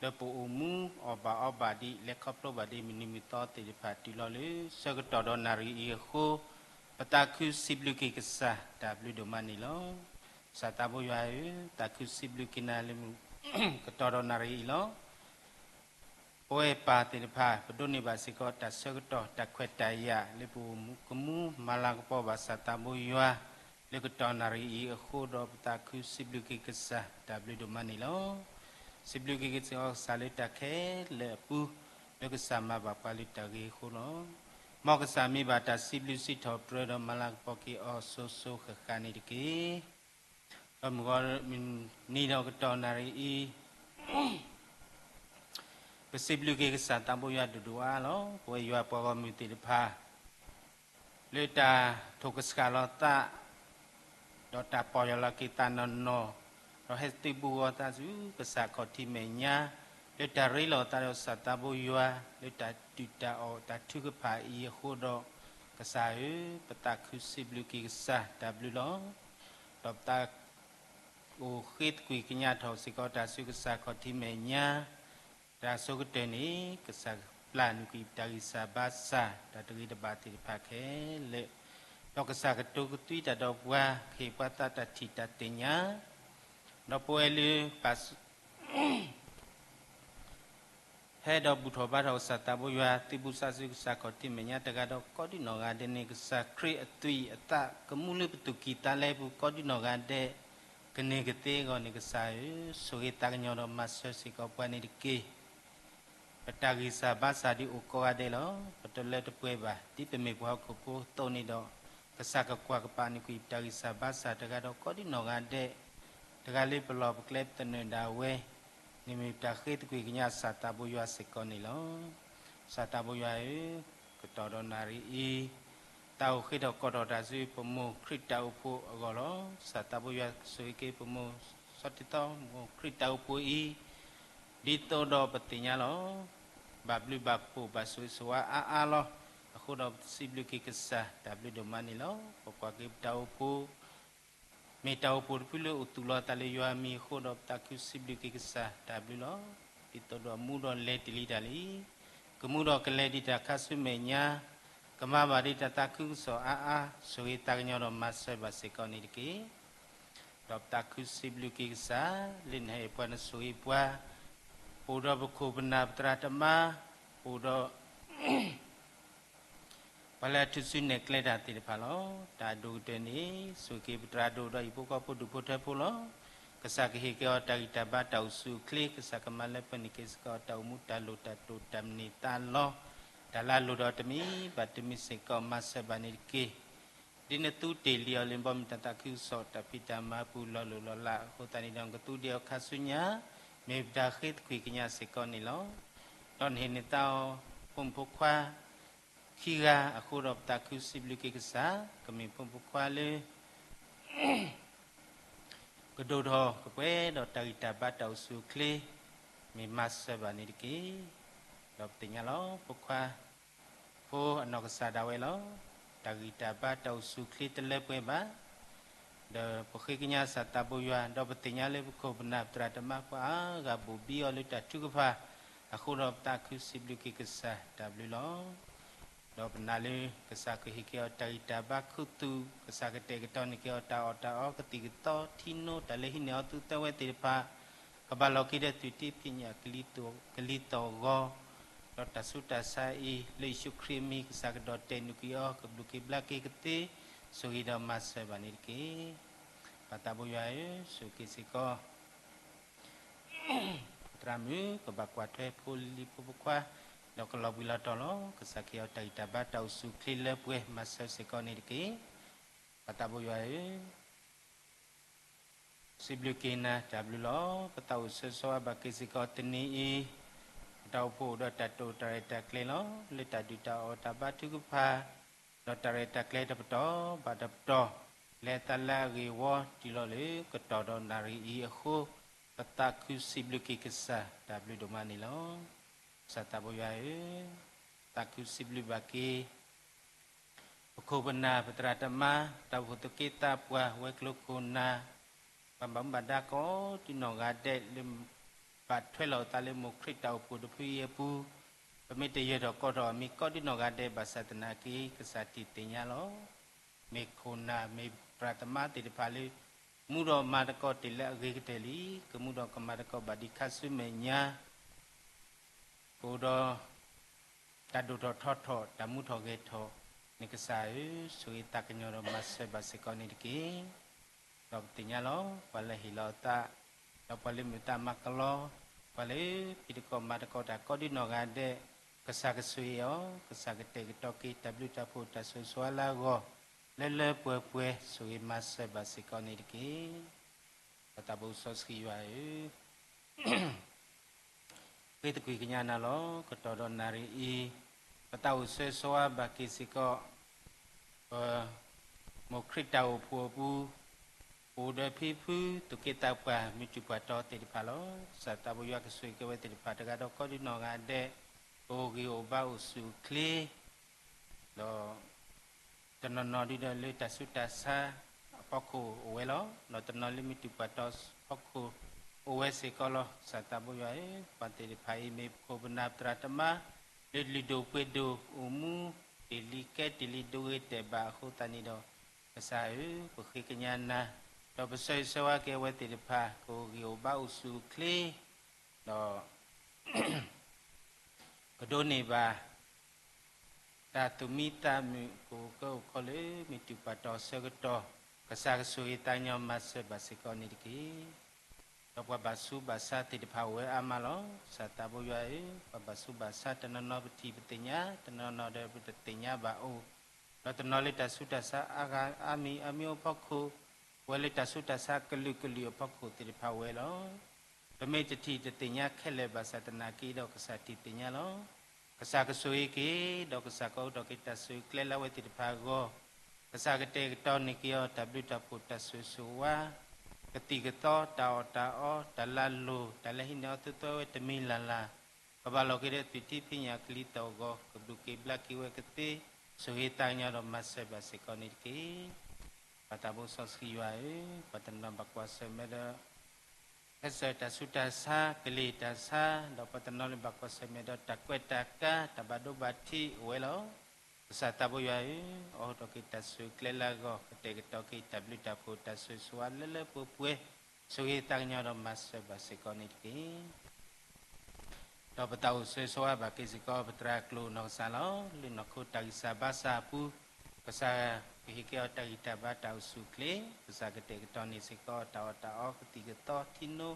လၢပအိၣ်မူအီၣ်ဘၣ်အီဘၣ်ဒ်လဲၤခီဖျိဘၣ်ဒ်မုၢ်နံၤမုၢ်သီသ့ၣ်တဖၣ်တုၤလီၤလၢ ဆၢကတီၢ်ဒီးနၣ်ရံၣ်အံၤအဃိ, ပသးခုစံးဘျုးက့ၤကစၢ်တၢ်ဘျုးဒိၣ်မးန့ၣ်လီၤ. ကစၢ်သးဘိယွၤဧၢ, သးခုစံးဘျုးက့ၤနၤလၢမုၢ် ကတီၢ်ဒီးနၣ်ရံၣ်အံၤလီၤ. ပဝဲပၢ်သ့ၣ်တဖၣ် ပဒိးန့ၢ်ဘၣ်စ့ၢ်ကီးတၢ်ဆၢကတီၢ်တၢ်ခွဲးတၢ်ယာ်လၢပအိၣ်မူကမူမၤလၤကပီၤဘၣ်ဆၣ်သးဘိယွၤ လၢကတီၢ်နၣ်ရံၣ်အံၤအဃိဒီးပသးခုစံးဘျုးက့ၤကစၢ်တၢ်ဘျုးဒိၣ်မးန့ၣ်လီၤ. စံးဘျုးက့ၤကစၢ်ကစၢ်လၢတၢ်ခဲလၢာ်အပူၤ လၢကစၢ်မၤဘၣ်ပှၤလၢတၢ်ဂ့ၤအဃိလီၤ. မ်ကစၢ်မ့ၢ်ဘၣ်တၢ်စံးဘျုးစံးထီၣ်ပတြၢၤဒီးမၤလၤကပီၤက့ၤအီၤစိၤစိၤဃၣ်ဃၣ်န့ၣ်တက့ၢ်. ဒီးမုၢ်ဂီၤမုၢ်နံၤဒီးကတီၢ်နၣ်ရံၣ်အံၤ ပစံးဘျုးက့ၤကစၢ်သးဘိယွၤဒိၣ်ဒိၣ်အါအါလီၤ. ပဝဲယွၤပှၤဂီၢ်မုၢ်သ့ၣ်တဖၣ် လၢတၢ်ထိၣ်ကဆှၣ်လီၤသး ဒီးတၢ်ပီၢ်ယၢ်လီၤက့ၤသးနီၢ်နီၢ်, ဒီးဟဲသံဘူးဂီၤသးဆူကစၢ်ခီၣ်ထံးမဲာ်ညါ, လၢတၢ်ရ့လိာ်သးဒီးကစၢ်သးဘိယွၤ လၢတၢ်တူၢ်တၢ်အီၣ်တၢ်ထုကဖၣ်အံၤအဃိဒီး, ကစၢ်ဧၢ, ပသးခုစံးဘျုးက့ၤကစၢ်တၢ်ဘျုးလီၤ. ဒီးပသး အိၣ်ဃ့သကွံၢ်ကညးထီၣ်စ့ၢ်ကီးတၢ်ဆူကစၢ်ခီၣ်ထံးမဲာ်ညါ, တၢ်ဆိကတၢၢ်န့ၣ် ကစၢ်ပျၢ်နုာ်ကွံာ်ပတၢ်ဂံၢ်စၢ်ဘါစၢ် တၢ်တဂ့ၤတဘၣ်သ့ၣ်တဖၣ်ခဲလၢာ်, ဒီးကစၢ်ကတိၤကသွံတၢ်ဒီးပှၤ ကဟ့ၣ်ပှၤသးတၢ်ထံၣ်တၢ်သ့ၣ်ညါ, ဒီးပဝဲလၢ ဟဲဒီးဘူၣ်ထီၣ်ဘါထီၣ်ကစၢ်သးဘိယွၤ သုးဘူးသးစူၤကစၢ်ခီၣ်ထံးမဲာ်ညါတဂၤဒီးကိးဒံနီၢ်ဂၤဒဲးန့ၣ် ကစၢ်ခရံာ်အသွံၣ်အသးကမူလၢပသူၣ်ကံၢ်သးလဲပူၤကိးဒံနီၢ်ဂၤဒဲး ကန့ၢ်ကသ့အဂီၢ်န့ၣ် ကစၢ်ဧၢ, ဆိၣ်ဂ့ၤသးကညီၤဒီးမၤစၢၤစ့ၢ်ကီးပှၤန့ၣ်တက့ၢ်. ပတၢ်ဂံၢ်စၢ်ဘါစၢ်ဒုးအိၣ်ကိးဂၤဒဲးလီၤ. ပတလၢတပှဲၤဘၣ် ဒ်ပမ့ၢ်ပှၤဟီၣ်ခိၣ်ဖိအသိးန့ၣ်ဒီး ကစၢ်ကကွၢ်ကပာ်နုာ်ကွံာ်ပတၢ်ဂံၢ်စၢ်ဘါစၢ်တဂၤဒီးကိးဒံနီၢ်ဂၤဒဲး, တဂၤလၢပလီၢ်ပကျဲပသနၢၣ်ဒၣ်ဝဲ န့ၣ်မ့ၢ်ပတၢ်ဃ့သကွံၢ်ကညးကစၢ်သးဘိယွၤစ့ၢ်ကီးန့ၣ်လီၤ. ကစၢ်သးဘိယွၤဧၢ, ကတီၢ်ဒီးနၣ်ရံၣ်အံၤ သးအိၣ်ဃ့ထီၣ်ကီၢ်ထီၣ်တၢ်ဆူပမိၢ်ခရံာ်တၢ်အိၣ်ဖှိၣ်အဂီၢ်လီၤ. ကစၢ်သးဘိယွၤကဆိၣ်ဂ့ၤက့ၤပမိၢ်စီၤတံၤသီ မိၢ်ခရံာ်တၢ်အိၣ်ဖှိၣ်အံၤ ဒ်သိးဒီးပသ့ၣ်ညါလီၤ. ဘၣ်ဘျုးဘၣ်ဖှိၣ်ဘၣ်ဆိၣ်ဂ့ၤဆိၣ်ဝါအါအါလီၤ. အဃိဒီးပစံးဘျုးက့ၤကစၢ် တၢ်ဘျုးဒိၣ်မးန့ၣ်လီၤ. ပကွၢ်က့ၤပတၢ်အိၣ်ဖှိၣ် မ့ၢ်တၢ်အိၣ်ဖှိၣ်တဖုလၢအိၣ်သူၣ်လီၤအသးလၢယွၤအမံၤအဃိဒီး ပသးခုစံးဘျုးက့ၤကစၢ်တၢ်ဘျုးလီၤ. ဒ်သိးဒီးမူဒီးလဲၤတ့ၢ်လံတၢ်လံ, ကမူဒီးကလဲၤဒံးတၢ်ခါဆူမဲာ်ညါ, ကမၤဘၣ်ဒံးတၢ်သးခုကစီၣ်အါအါ, ဆိၣ်ဂ့ၤသးကညီၤဒီးမၤစၢၤဘၣ်စ့ၢ်ကီးန့ၣ်တက့ၢ်. ဒီးပသးခုစံးဘျုးက့ၤကစၢ် လၢနဟ့ၣ်ပှၤနဆိၣ်ဂ့ၤပှၤ, ပအိၣ်ဒီးပခိၣ်ပနၢ်ပသရၣ်သမါ, ပအိၣ်ဒီး ပှၤလၢအထူၣ်စုနဲၣ်ကျဲတၢ်သ့ၣ်တဖၣ်လီၤ. တၢ်အဒိၣ်ကတၢၢ်န့ၣ် ဆိၣ်ဂ့ၤက့ၤပသရၣ်ဒိၣ်ဒီးဟံၣ်ဖိဃီဖိဒူၣ်ဖိထၢဖိလီၤ. ကစၢ်ကဟ့ၣ်က့ၤအီၤတၢ်ဂံၢ်တၢ်ဘါတၢ်အိၣ်ဆူၣ်အိၣ်ချ့, ကစၢ်ကမၤလၢပှဲၤန့ၢ်က့ၤစ့ၢ်ကီးတၢ်အိၣ်မူတၢ်လိၣ်တၢ်တိာ်တၢ်မနုၤသးလီၤ. တၢ်လၢအလိၣ်ဒီးတမံၤဘၣ်တမံၤစ့ၢ်ကီးမၤစၢၤဘၣ်န့ၣ်တက့ၢ်. ဒ်နသူတ့ၢ်လံအီၤလၢဘီမုၢ်တၢ်သးခုကစီၣ်တၢ်ဖံးတၢ်မၤအပူၤလီၤလိၢ်လီၤလးအဃိသတးန့ၣ်ဒီး နကသူဒံးအီၤခါဆူညါ, မ့ၢ်ပတၢ်ဃ့သကွံၢ်ကညးစ့ၢ်ကီးန့ၣ်လီၤ. ဒီးနဟ့ၣ်နသးအီၤ ဖိမုၣ်ဖိခွါ ခံဂၤအဃိဒီးပသးခုစံးဘျုးက့ၤကစၢ်, ကမ့ၢ်ဖိမုၣ်ဖိခွါလၢ ကဒိၣ်ထီၣ်ကပှဲၤဒီးတၢ်ဂံၢ်တၢ်ဘါတၢ်အိၣ်ဆူၣ်အိၣ်ချ့, မ့ၢ်မၤစၢၤဘၣ်န့ၣ်တက့ၢ်. ဒီးပသ့ၣ်ညါလီၤ ဖိခွါ ဖိအနီၢ်ကစၢ်ဒၣ်ဝဲလီၤ. တၢ်ဂံၢ်တၢ်ဘါတၢ်အိၣ်ဆူၣ်အိၣ်ချ့တလၢပှဲၤဘၣ်. ဒီးပဃ့ကညးကစၢ်သးဘိယွၤ, ဒီးပသ့ၣ်ညါလၢပခိၣ်ပနၢ်ပသရၣ်သမါ ပှၤအါဂၤဘိၣ်ဘံအီၤလၢတၢ်ထုကဖၣ်အဃိဒီး ပသးခုစံးဘျုးက့ၤကစၢ်တၢ်ဘျုးလီၤ. ဒီးပနာ်လၢ ကစၢ်ကဟ့ၣ်က့ၤအီၤတၢ်ဂံၢ်တၢ်ဘါခူသူၣ်, ကစၢ်ကတဲာ်ကတီၤန့ၢ်က့ၤအီၤတၢ်အီၣ်တၢ်အီကသံၣ်ကသီထံနိ တၢ်လၢဟံးန့ၢ်အီၤသူသၢဝဲသ့ၣ်တဖၣ် ကဘၣ်လီၤက့ၤဒီးသုးတ့ဖံးညၣ်ကလံၤသီၣ်ဂီၤ, ဒီးတၢ်ဆူးတၢ်ဆါအံၤ လၢယ့ၣ်ၡူးခရံာ်အမံၤ ကစၢ်ကဒီၣ်တဲာ်နုာ်ကွံာ်အီၤ ကဘျုးက့ၤဘျါက့ၤကသ့, ဆိၣ်ဂ့ၤဒီးမၤစၢၤဘၣ်န့ၣ်တက့ၢ်. ပၢ်သးဘိယွၤဧၢ, ဆိၣ်ဂ့ၤက့ၤစ့ၢ်ကီး သရၣ်မုၣ် ကဘၣ်ကွၢ်ထွဲဖိလံၤဖိဖိခွါ, ဒီးကလီၤဘှံးလီၤတီၤလီၤ. ကစၢ်ကဟ့ၣ်အီၤတၢ်ဂံၢ်တၢ်ဘါတၢ်အိၣ်ဆူၣ်အိၣ်ချ့လၢပှဲၤ မၤစၢၤစ့ၢ်ကီးန့ၣ်တက့ၢ်. ပၢ်သးဘိယွၤဧၢ, စံးဘျုးက့ၤနၤတၢ်ဘျုးလီၤ. ပသးအိၣ်ဆၢဆိဝါဘၣ်က့ၤစ့ၢ်ကီးတနံၤအံၤ, ပတၢ်အိၣ်ဖှိၣ်အိၣ်ဒီးတၢ်တိာ်တၢ်ရဲၣ်တၢ်ကျဲၤလီၤ. လၢတၢ်ဒုၣ်တၢ်အီၣ်တၢ်ဘါထုကဖၣ်, ဒီးတၢ်ရဲၣ်တၢ်ကျဲၤတပတီၢ်ဘၣ်တပတီၢ်, လဲၤသးလၢအဂ့ၢ်ဝီတုၤလီၤလၢကတီၢ်ဒီးနၣ်ရံၣ်အံၤအဃိ, ပသးခုစံးဘျုးက့ၤကစၢ်တၢ်ဘျုးဒိၣ်မးန့ၣ်လီၤ. ကစၢ်သးဘိယွၤဧၢ, သးခုစံးဘျုးဘၣ်က့ၤ ပခိၣ်ပနၢ်ပသရၣ်သမါ, တၢ်အိၣ်ဖှိၣ်သူၣ်က့သးပှၢ် ဝဲၤကျိၤခိၣ်နၢ်, ပှၤဘၣ်မူဘၣ်ဒါကိးဒံနီၢ်ဂၤဒဲးလၢ ဘၣ်ထွဲလီၤအသးလၢမိၢ်ခရံာ်တၢ်အိၣ်ဖှိၣ်တဖုအံၤအပူၤ, ပမ့ၢ်တယၢၤထီၣ်ကီထီၣ်အီၤမ့ၢ်ကိးဒံနီၢ်ဂၤဒဲးဘၣ်ဆၣ်သနာ်က့ ကစၢ်ထံၣ်သ့ၣ်ညါလီၤ. မ့ၢ်ခိၣ်နၢ်မ့ၢ်ပသရၣ်သမါသ့ၣ်တဖၣ်လၢ မူဒီးမၤသကိးတ့ၢ်လၢအဂ့ၤကတၢၢ်လံ, ကမူဒီးကမၤသကိးဘၣ်ဒံးခါဆူမဲာ်ညါ ပအိၣ်ဒီး တၢ်ဒိၣ်ထီၣ်ထီထီၣ် တၢ်မူထီၣ်ဂဲၤထီၣ်န့ၣ် ကစၢ်ဧၢ, ဆိၣ်ဂ့ၤသးကညီၤဒီးမၤစၢၤဘၣ်စ့ၢ်ကီးန့ၣ်တက့ၢ်. ဒီးပသ့ၣ်ညါလီၤ ပှၤလၢဟ့ၣ်လီၤအသး, ဒီးပှၤလၢမုာ်သးမၤကလီ, ပှၤလၢဖံးသကိးမၤသကိးတၢ်ကိးဒံနီၢ်ဂၤဒဲး, ကစၢ်ကဆိၣ်ဂ့ၤအီၤ, ကစၢ်ကတဲာ်ကတီၤက့ၤတၢ်ဘျုးတၢ်ဖှိၣ်တၢ်ဆိၣ်ဂ့ၤဆိၣ်ဝါလၢအဂီၢ်, လၢလၢပှဲၤပှဲၤ ဆိၣ်ဂ့ၤမၤစၢၤဘၣ်စ့ၢ်ကီးန့ၣ်တက့ၢ်. ပသးဘိစီဆှံယွၤဧၢ, ဃ့သကွံာ်ကညးနၤလီၤ. ကတီၢ်ဒီးနၣ်ရံၣ်အံၤ, ပသးအိၣ်ဆၢဆိဝါဘၣ်က့ၤစ့ၢ်ကီး ပမိၢ်ခရံာ်တၢ်အိၣ်ဖှိၣ်အပူၤ, အိၣ်ဒီးဖံဖု သူၣ်က့သးပှၢ် မုၢ်တူၢ်ပှၢ်တီၤသ့ၣ်တဖၣ်လီၤ. ကစၢ်သးဘိယွၤကဆိၣ်ဂ့ၤက့ၤဝဲသ့ၣ်တဖၣ်တဂၤဒီးကိးဒံနီၢ်ဂၤဒဲး, အိၣ်ဂံၢ်အိၣ်ဘါအိၣ်ဆူၣ်အိၣ်ချ့, ဒီး တနီၤနီၤဒုဒီးလၢတၢ်ဆူးတၢ်ဆါအဖီခိၣ်အိၣ်ဝဲလီၤ. ဒီးတနီၤလၢမုၢ်တူၢ်ပှၢ်တီၤအဖီခိၣ် အိၣ်ဝဲစ့ၢ်ကီးလီၤ. ကစၢ်သးဘိယွၤဧၢ, ပှၤသ့ၣ်တဖၣ်အံၤ မ့ၢ်ပခိၣ်ပနၢ်ပသရၣ်သမါ လၢလုၢ်ဒိၣ်ပှ့ၤဒိၣ် အိၣ်မူတ့ၢ်လံ ကဲတ့ၢ်လံဒိဂ့ၤတဲာ်ဘၣ်အဃိသတးန့ၣ်ဒီး, ကစၢ်ဧၢ, ပဃ့ကညးနၤ, ဒီးပဆၢဂ့ၤဆၢဝါက့ၤအဝဲသ့ၣ်တဖၣ် ကအိၣ်ဂံၢ်အိၣ်ဘါအိၣ်ဆူၣ်အိၣ်ချ့, ဒီး ကဒိးန့ၢ်ဘၣ် တၢ်သူၣ်မံသးမုာ် ကအိၣ်ကၢအိၣ်ခီလၢ မ့ၢ်တုၤပှၤတီၢ်ဆၢကတီၢ်, ကစၢ်ကဆိၣ်ဂ့ၤသးကညီၤမၤစၢၤဘၣ်စ့ၢ်ကီးန့ၣ်တက့ၢ်. ဒီးပှၤဘၣ်ဆူးဘၣ်ဆါသ့ၣ်တဖၣ်အိၣ်ဝဲအါမးလီၤ. ကစၢ်သးဘိယွၤဧၢ, ပှၤဘၣ်ဆူးဘၣ်ဆါတနီၤနီၤပထံၣ်ပသ့ၣ်ညါ, တနီၤနီၤဒီးပတသ့ၣ်ညါဘၣ်အိၣ်, ဒီးတနီၤလၢတၢ်ဆူးတၢ်ဆါအါဂၤအါမံၤအါမံၤအဖီခိၣ်, ပဝဲလၢတၢ်ဆူးတၢ်ဆါကလုာ်ကလုာ်အဖီခိၣ်သ့ၣ်တဖၣ်အိၣ်ဝဲလီၤ. ပမ့ၢ်တထံၣ်တသ့ၣ်ညါခဲလၢာ်ဘၣ်ဆၣ်သနာ်က့ဒီး ကစၢ်ထံၣ်သ့ၣ်ညါလီၤ. ကစၢ်ကဆိၣ်ဂ့ၤက့ၤ, ဒီးကစၢ်ကအိးထီၣ်က့ၤတၢ်ဆိၣ်ဂ့ၤကျဲလၢအဝဲသ့ၣ်တဖၣ်အဂီၢ်, ကစၢ်ကတဲာ်ကတီၤန့ၢ်က့ၤအီၤ တၢ်ဘျုးတၢ်ဖှိၣ်တၢ်ဆိၣ်ဂ့ၤဆိၣ်ဝါ, ကသံၣ်ကသီ တၢ်အီၣ်တၢ်အီ တၢ်လၢလိၤ တၢ်လၢဟံးန့ၢ်အီၤသုသဝဲတမံၤလၢ်လၢ်, ကဘၣ်လီၤက့ၤဒီးသွံၣ်ထံဖံးညၣ်ကလံၤသီၣ်ဂီၤ ကဘျုးက့ၤဘျါက့ၤဝဲကသ့, ဆိၣ်ဂ့ၤသးကညီၤဒီးမၤစၢၤဘၣ်စ့ၢ်ကီးန့ၣ်တက့ၢ်. ပှၤသးဘိစီဆှံယွၤဧၢ, ပှၤတနီၤဘၣ်ကွၢ်ဆၢၣ်မဲာ်ဒီး ဟဲစၢၤတၢ်ဆူးတၢ်ဆါ ကလံၤတၢ်ဆါ, ဒီးပှၤတနီၤလၢဘၣ်ကွၢ်ဆၢၣ်မဲာ်ဒီးတၢ်ကွဲးတၢ်ကါ တၢ်ဘၣ်ဒိဘၣ်ထံးအိၣ်ဝဲလီၤ. ကစၢ်သးဘိယွၤဧၢ, အိးထီၣ်က့ၤတၢ်ဆိၣ်ဂ့ၤကျဲလၢအဂီၢ် ကတဲာ်ကတီၤက့ၤတၢ်ဘျုးတၢ်ဖှိၣ်တၢ်ဆိၣ်ဂ့ၤဆိၣ်ဝါလၢလၢပှဲၤပှဲၤ, ဆိၣ်ဂ့ၤသးကညီၤဒီးမၤစၢၤဘၣ်စ့ၢ်ကီးန့ၣ်တက့ၢ်. ဒီးပသးအိၣ်ဆိၣ်ဂ့ၤဆိၣ်ဝါဘၣ်က့ၤစ့ၢ်ကီး ပသရၣ်ကျိာ်နီၢ်ကစၢ်လီၤ. လၢနီၢ်ခိတၢ်ဂံၢ်စၢ်ဘါစၢ်အပူၤ, ကစၢ်ကဟ့ၣ်က့ၤအီၤတၢ်ဂံၢ်တၢ်ဘါတၢ်အိၣ်ဆူၣ်အိၣ်ချ့, ကစၢ်ကတဲာ်ကတီၤန့ၢ်စ့ၢ်ကီးတၢ်အီၣ်တၢ်အီ ကသံၣ်ကသီထံနိ,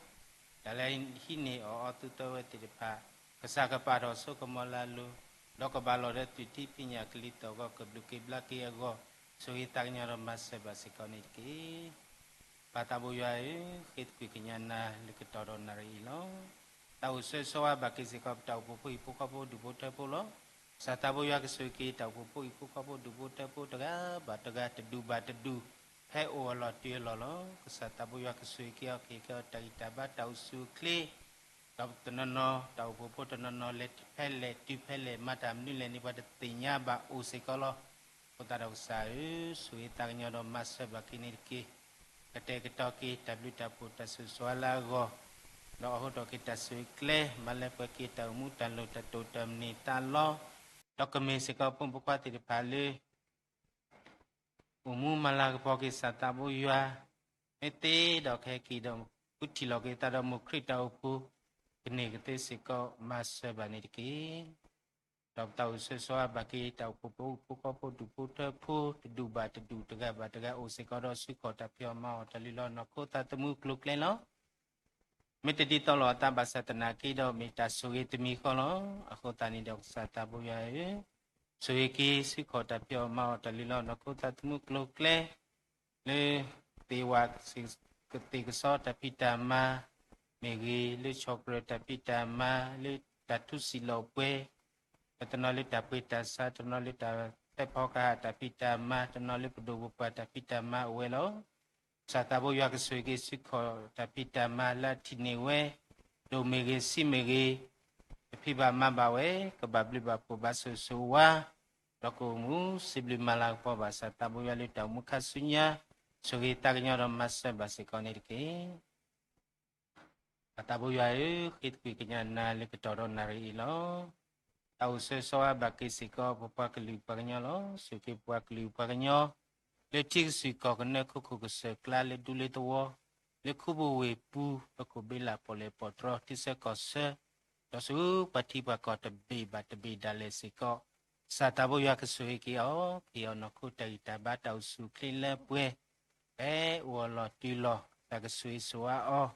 တၢ်လၢဟံးန့ၢ်အီၣ်အီသုသဝဲသ့ၣ်တဖၣ်, ကစၢ်ကပာ်ထီၣ်ဆိကမိၣ်လၢအလိၤ, ဒီးကဘၣ်လီၤဒီးသွံၣ်ထံဖံးညၣ်ကလံၤသီၣ်ဂီၤ ကဘျုးက့ၤဘျါက့ၤအဂီၢ်, ဆိၣ်ဂ့ၤသးကညီၤဒီးမၤစၢၤဘၣ်စ့ၢ်ကီးန့ၣ်တက့ၢ်. ပၢ်သးဘိယွၤဧၢ, ဃ့သကွံၢ်ကညးနၤလၢကတီၢ်ဒီးနၣ်ရံၣ်အံၤလီၤ. တၢ်အိၣ်ဆိၣ်ဂ့ၤဆိၣ်ဝါဘၣ်က့ၤစ့ၢ်ကီး ပတၢ်အိၣ်ဖှိၣ်ဖိဟံၣ်ဖိဃီဖိဒူၣ်ဖိထၢဖိလီၤ. ကစၢ်သးဘိယွၤကဆိၣ်ဂ့ၤက့ၤ တၢ်အိၣ်ဖှိၣ်ဖိဟံၣ်ဖိဃီဖိဒူၣ်ဖိထၢဖိတဂၤဘၣ်တဂၤ တဒူၣ်ဘၣ်တဒူၣ်, ဖဲအိၣ်အလီၢ်တုၤအလီၢ်လီၤ. ကစၢ်သးဘိယွၤကဆိၣ်ဂ့ၤက့ၤအီၤ ကဟ့ၣ်က့ၤအီၤတၢ်ဂံၢ်တၢ်ဘါတၢ်အိၣ်ဆူၣ်အိၣ်ချ့, ဒီးတနီၤနီၤ တၢ်အိၣ်ဖှိၣ်ဖိတနီၤနီၤ လဲၤဖဲလဲၣ်တုၤဖဲလဲၣ် မၤတၢ်မနုၤလဲၣ်န့ၣ် ပှၤတသ့ၣ်ညါဘၣ်အိၣ်စ့ၢ်ကီးလီၤ. အဃိသတးဒီးကစၢ်ဧၢ, ဆိၣ်ဂ့ၤသးကညီၤဒီးမၤစၢၤဘၣ်က့ၤန့ၣ်တက့ၢ်. ကတဲာ်ကတီၤက့ၤတၢ်ဘျုးတၢ်ဖှိၣ်တၢ်ဆိၣ်ဂ့ၤဆိၣ်ဝါလၢအဂီၢ်, ဒီးအိးထီၣ်က့ၤတၢ်ဆိၣ်ဂ့ၤကျဲ မၤလၢပှဲၤက့ၤတၢ်အိၣ်မူတၢ်လိၣ်တၢ်တိာ်တၢ်မနုၤသးလီ, ဒီးကမ့ၢ်စ့ၢ်ကီးဖိမုၣ်ဖိခွါသ့ၣ်တဖၣ်လၢ အိၣ်မူမၤလၤကပီၤက့ၤကစၢ်သးဘိယွၤ, မ့ၢ်သ့ဒီးကဟဲက့ၤဒီး ဃုထံၣ်လီၤက့ၤသးဒီးမိၢ်ခရံာ်တၢ်အိၣ်ဖှိၣ်, ကန့ၢ်ကသ့စ့ၢ်ကီးမၤစၢၤဘၣ်န့ၣ်တက့ၢ်. ဒီးပသးအိၣ်ဆိၣ်ဂ့ၤဆိၣ်ဝါဘၣ်က့ၤ တၢ်အိၣ်ဖှိၣ်ဖိဟံၣ်ဖိဃီဖိဒူၣ်ဖိထၢဖိ တဒူၣ်ဘၣ်တဒူၣ်တဂၤဘၣ်တဂၤအိၣ်စ့ၢ်ကီးဒီး ဆှုခီၣ်တၢ်ဖံးအီၣ်မၤအီၣ်တၢ်လုၢ်လီၤ နီၢ်ခိသးသမူကျိၤကျဲလီၤ. မ့ၢ်တဒ်သိးလိာ်အသးဘၣ်ဆၣ်သနာ်က့ဒီး မ့ၢ်တၢ်ဆိၣ်ဂ့ၤတမံၤဃီလီၤ. အဃိသတးန့ၣ်ဒီး ကစၢ်သးဘိယွၤဧၢ, ဆိၣ်ဂ့ၤက့ၤ ဆှုခီၣ်တၢ်ဖံးအီၣ်မၤအီၣ်တၢ်လုၢ်လီၤ နီၢ်ခိသးသမူကျိၤကျဲ လၢ သ့ၣ်ဝၣ် ကသ့ၣ်ကစီတၢ်ဖံးတၢ်မၤမ့ၢ်ဂ့ၤ, လၢဆီၣ်ကြၢးတၢ်ဖံးတၢ်မၤ, လၢတၢ်ထူစံၣ်လီၤပှဲၤ, ဒီးတနီၤလၢတၢ်ပှ့ၤတၢ်ဆါ, တနီၤလၢတၢ်ဖဲဖီကဟၣ်တၢ်ဖံးတၢ်မၤ, တနီၤလၢပဒိၣ်ပပှၢ်တၢ်ဖံးတၢ်မၤအိၣ်ဝဲလီၤ. ကစၢ်သးဘိယွၤကဆိၣ်ဂ့ၤက့ၤဆှုခီၣ်တၢ်ဖံးတၢ်မၤလၢအထံၣ်န့ၢ်ဝဲ, ဒိၣ်မ့ၢ်ဂ့ၤဆံးမ့ၢ်ဂ့ၤ, ကဖံးဘၣ်မၤဘၣ်ဝဲ, ကဘၣ်ဘျုးဘၣ်ဖှိၣ်ဘၣ်ဆိၣ်ဂ့ၤဆိၣ်ဝါ, ဒီးကအိၣ်မူစံးဘျုးမၤလၤကပီၤဘၣ်ကစၢ်သးဘိယွၤလၢတၢ်အိၣ်မူခါဆူညါ, ဆိၣ်ဂ့ၤသးကညီၤဒီးမၤစၢၤဘၣ်စ့ၢ်ကီးန့ၣ်တက့ၢ်. ပၢ်သးဘိယွၤဧၢ, ဃ့သကွံၢ်ကညးနၤလၢကတီၢ်ဒီးနၣ်ရံၣ်အံၤလီၤ. တၢ်အိၣ်ဆိၣ်ဂ့ၤဆိၣ်ဝါဘၣ်က့ၤစ့ၢ်ကီး ပပှၤကလုာ်ပှၤကညီလီၤ. ဆိၣ်ဂ့ၤပပှၤကလုာ်ပှၤကညီ လၢထံကစၢၢ်ကီၢ်ကနၢ ခိခိၣ်ကစၢၢ်ကျါ လၢဒူလၢသဝီ, လၢခူပူၤဝ့ၢ်ပူၤ, လၢခိၣ်ဘ့လၣ်ပီၣ်လဲၣ်ပီၣ်တြီ ထံဆၢကီၢ်ဆၢ, ဒီးဆူပှၤထံပှၤကီၢ်တဘ့ၣ်ဘၣ်တဘ့ၣ်ဒၣ်လဲာ်စ့ၢ်ကီး, ကစၢ်သးဘိယွၤကဆိၣ်ဂ့ၤက့ၤအီၤ, က့ၤအီၤနီၢ်ခိတၢ်ဂံၢ်တၢ်ဘါတၢ်အိၣ်ဆူၣ်အိၣ်ချ့လၢပှဲၤ, ဖဲအိၣ်အလီၢ်တုၤလီၢ်, ကစၢ်ကဆိၣ်ဂ့ၤဆိၣ်ဝါအီၤ,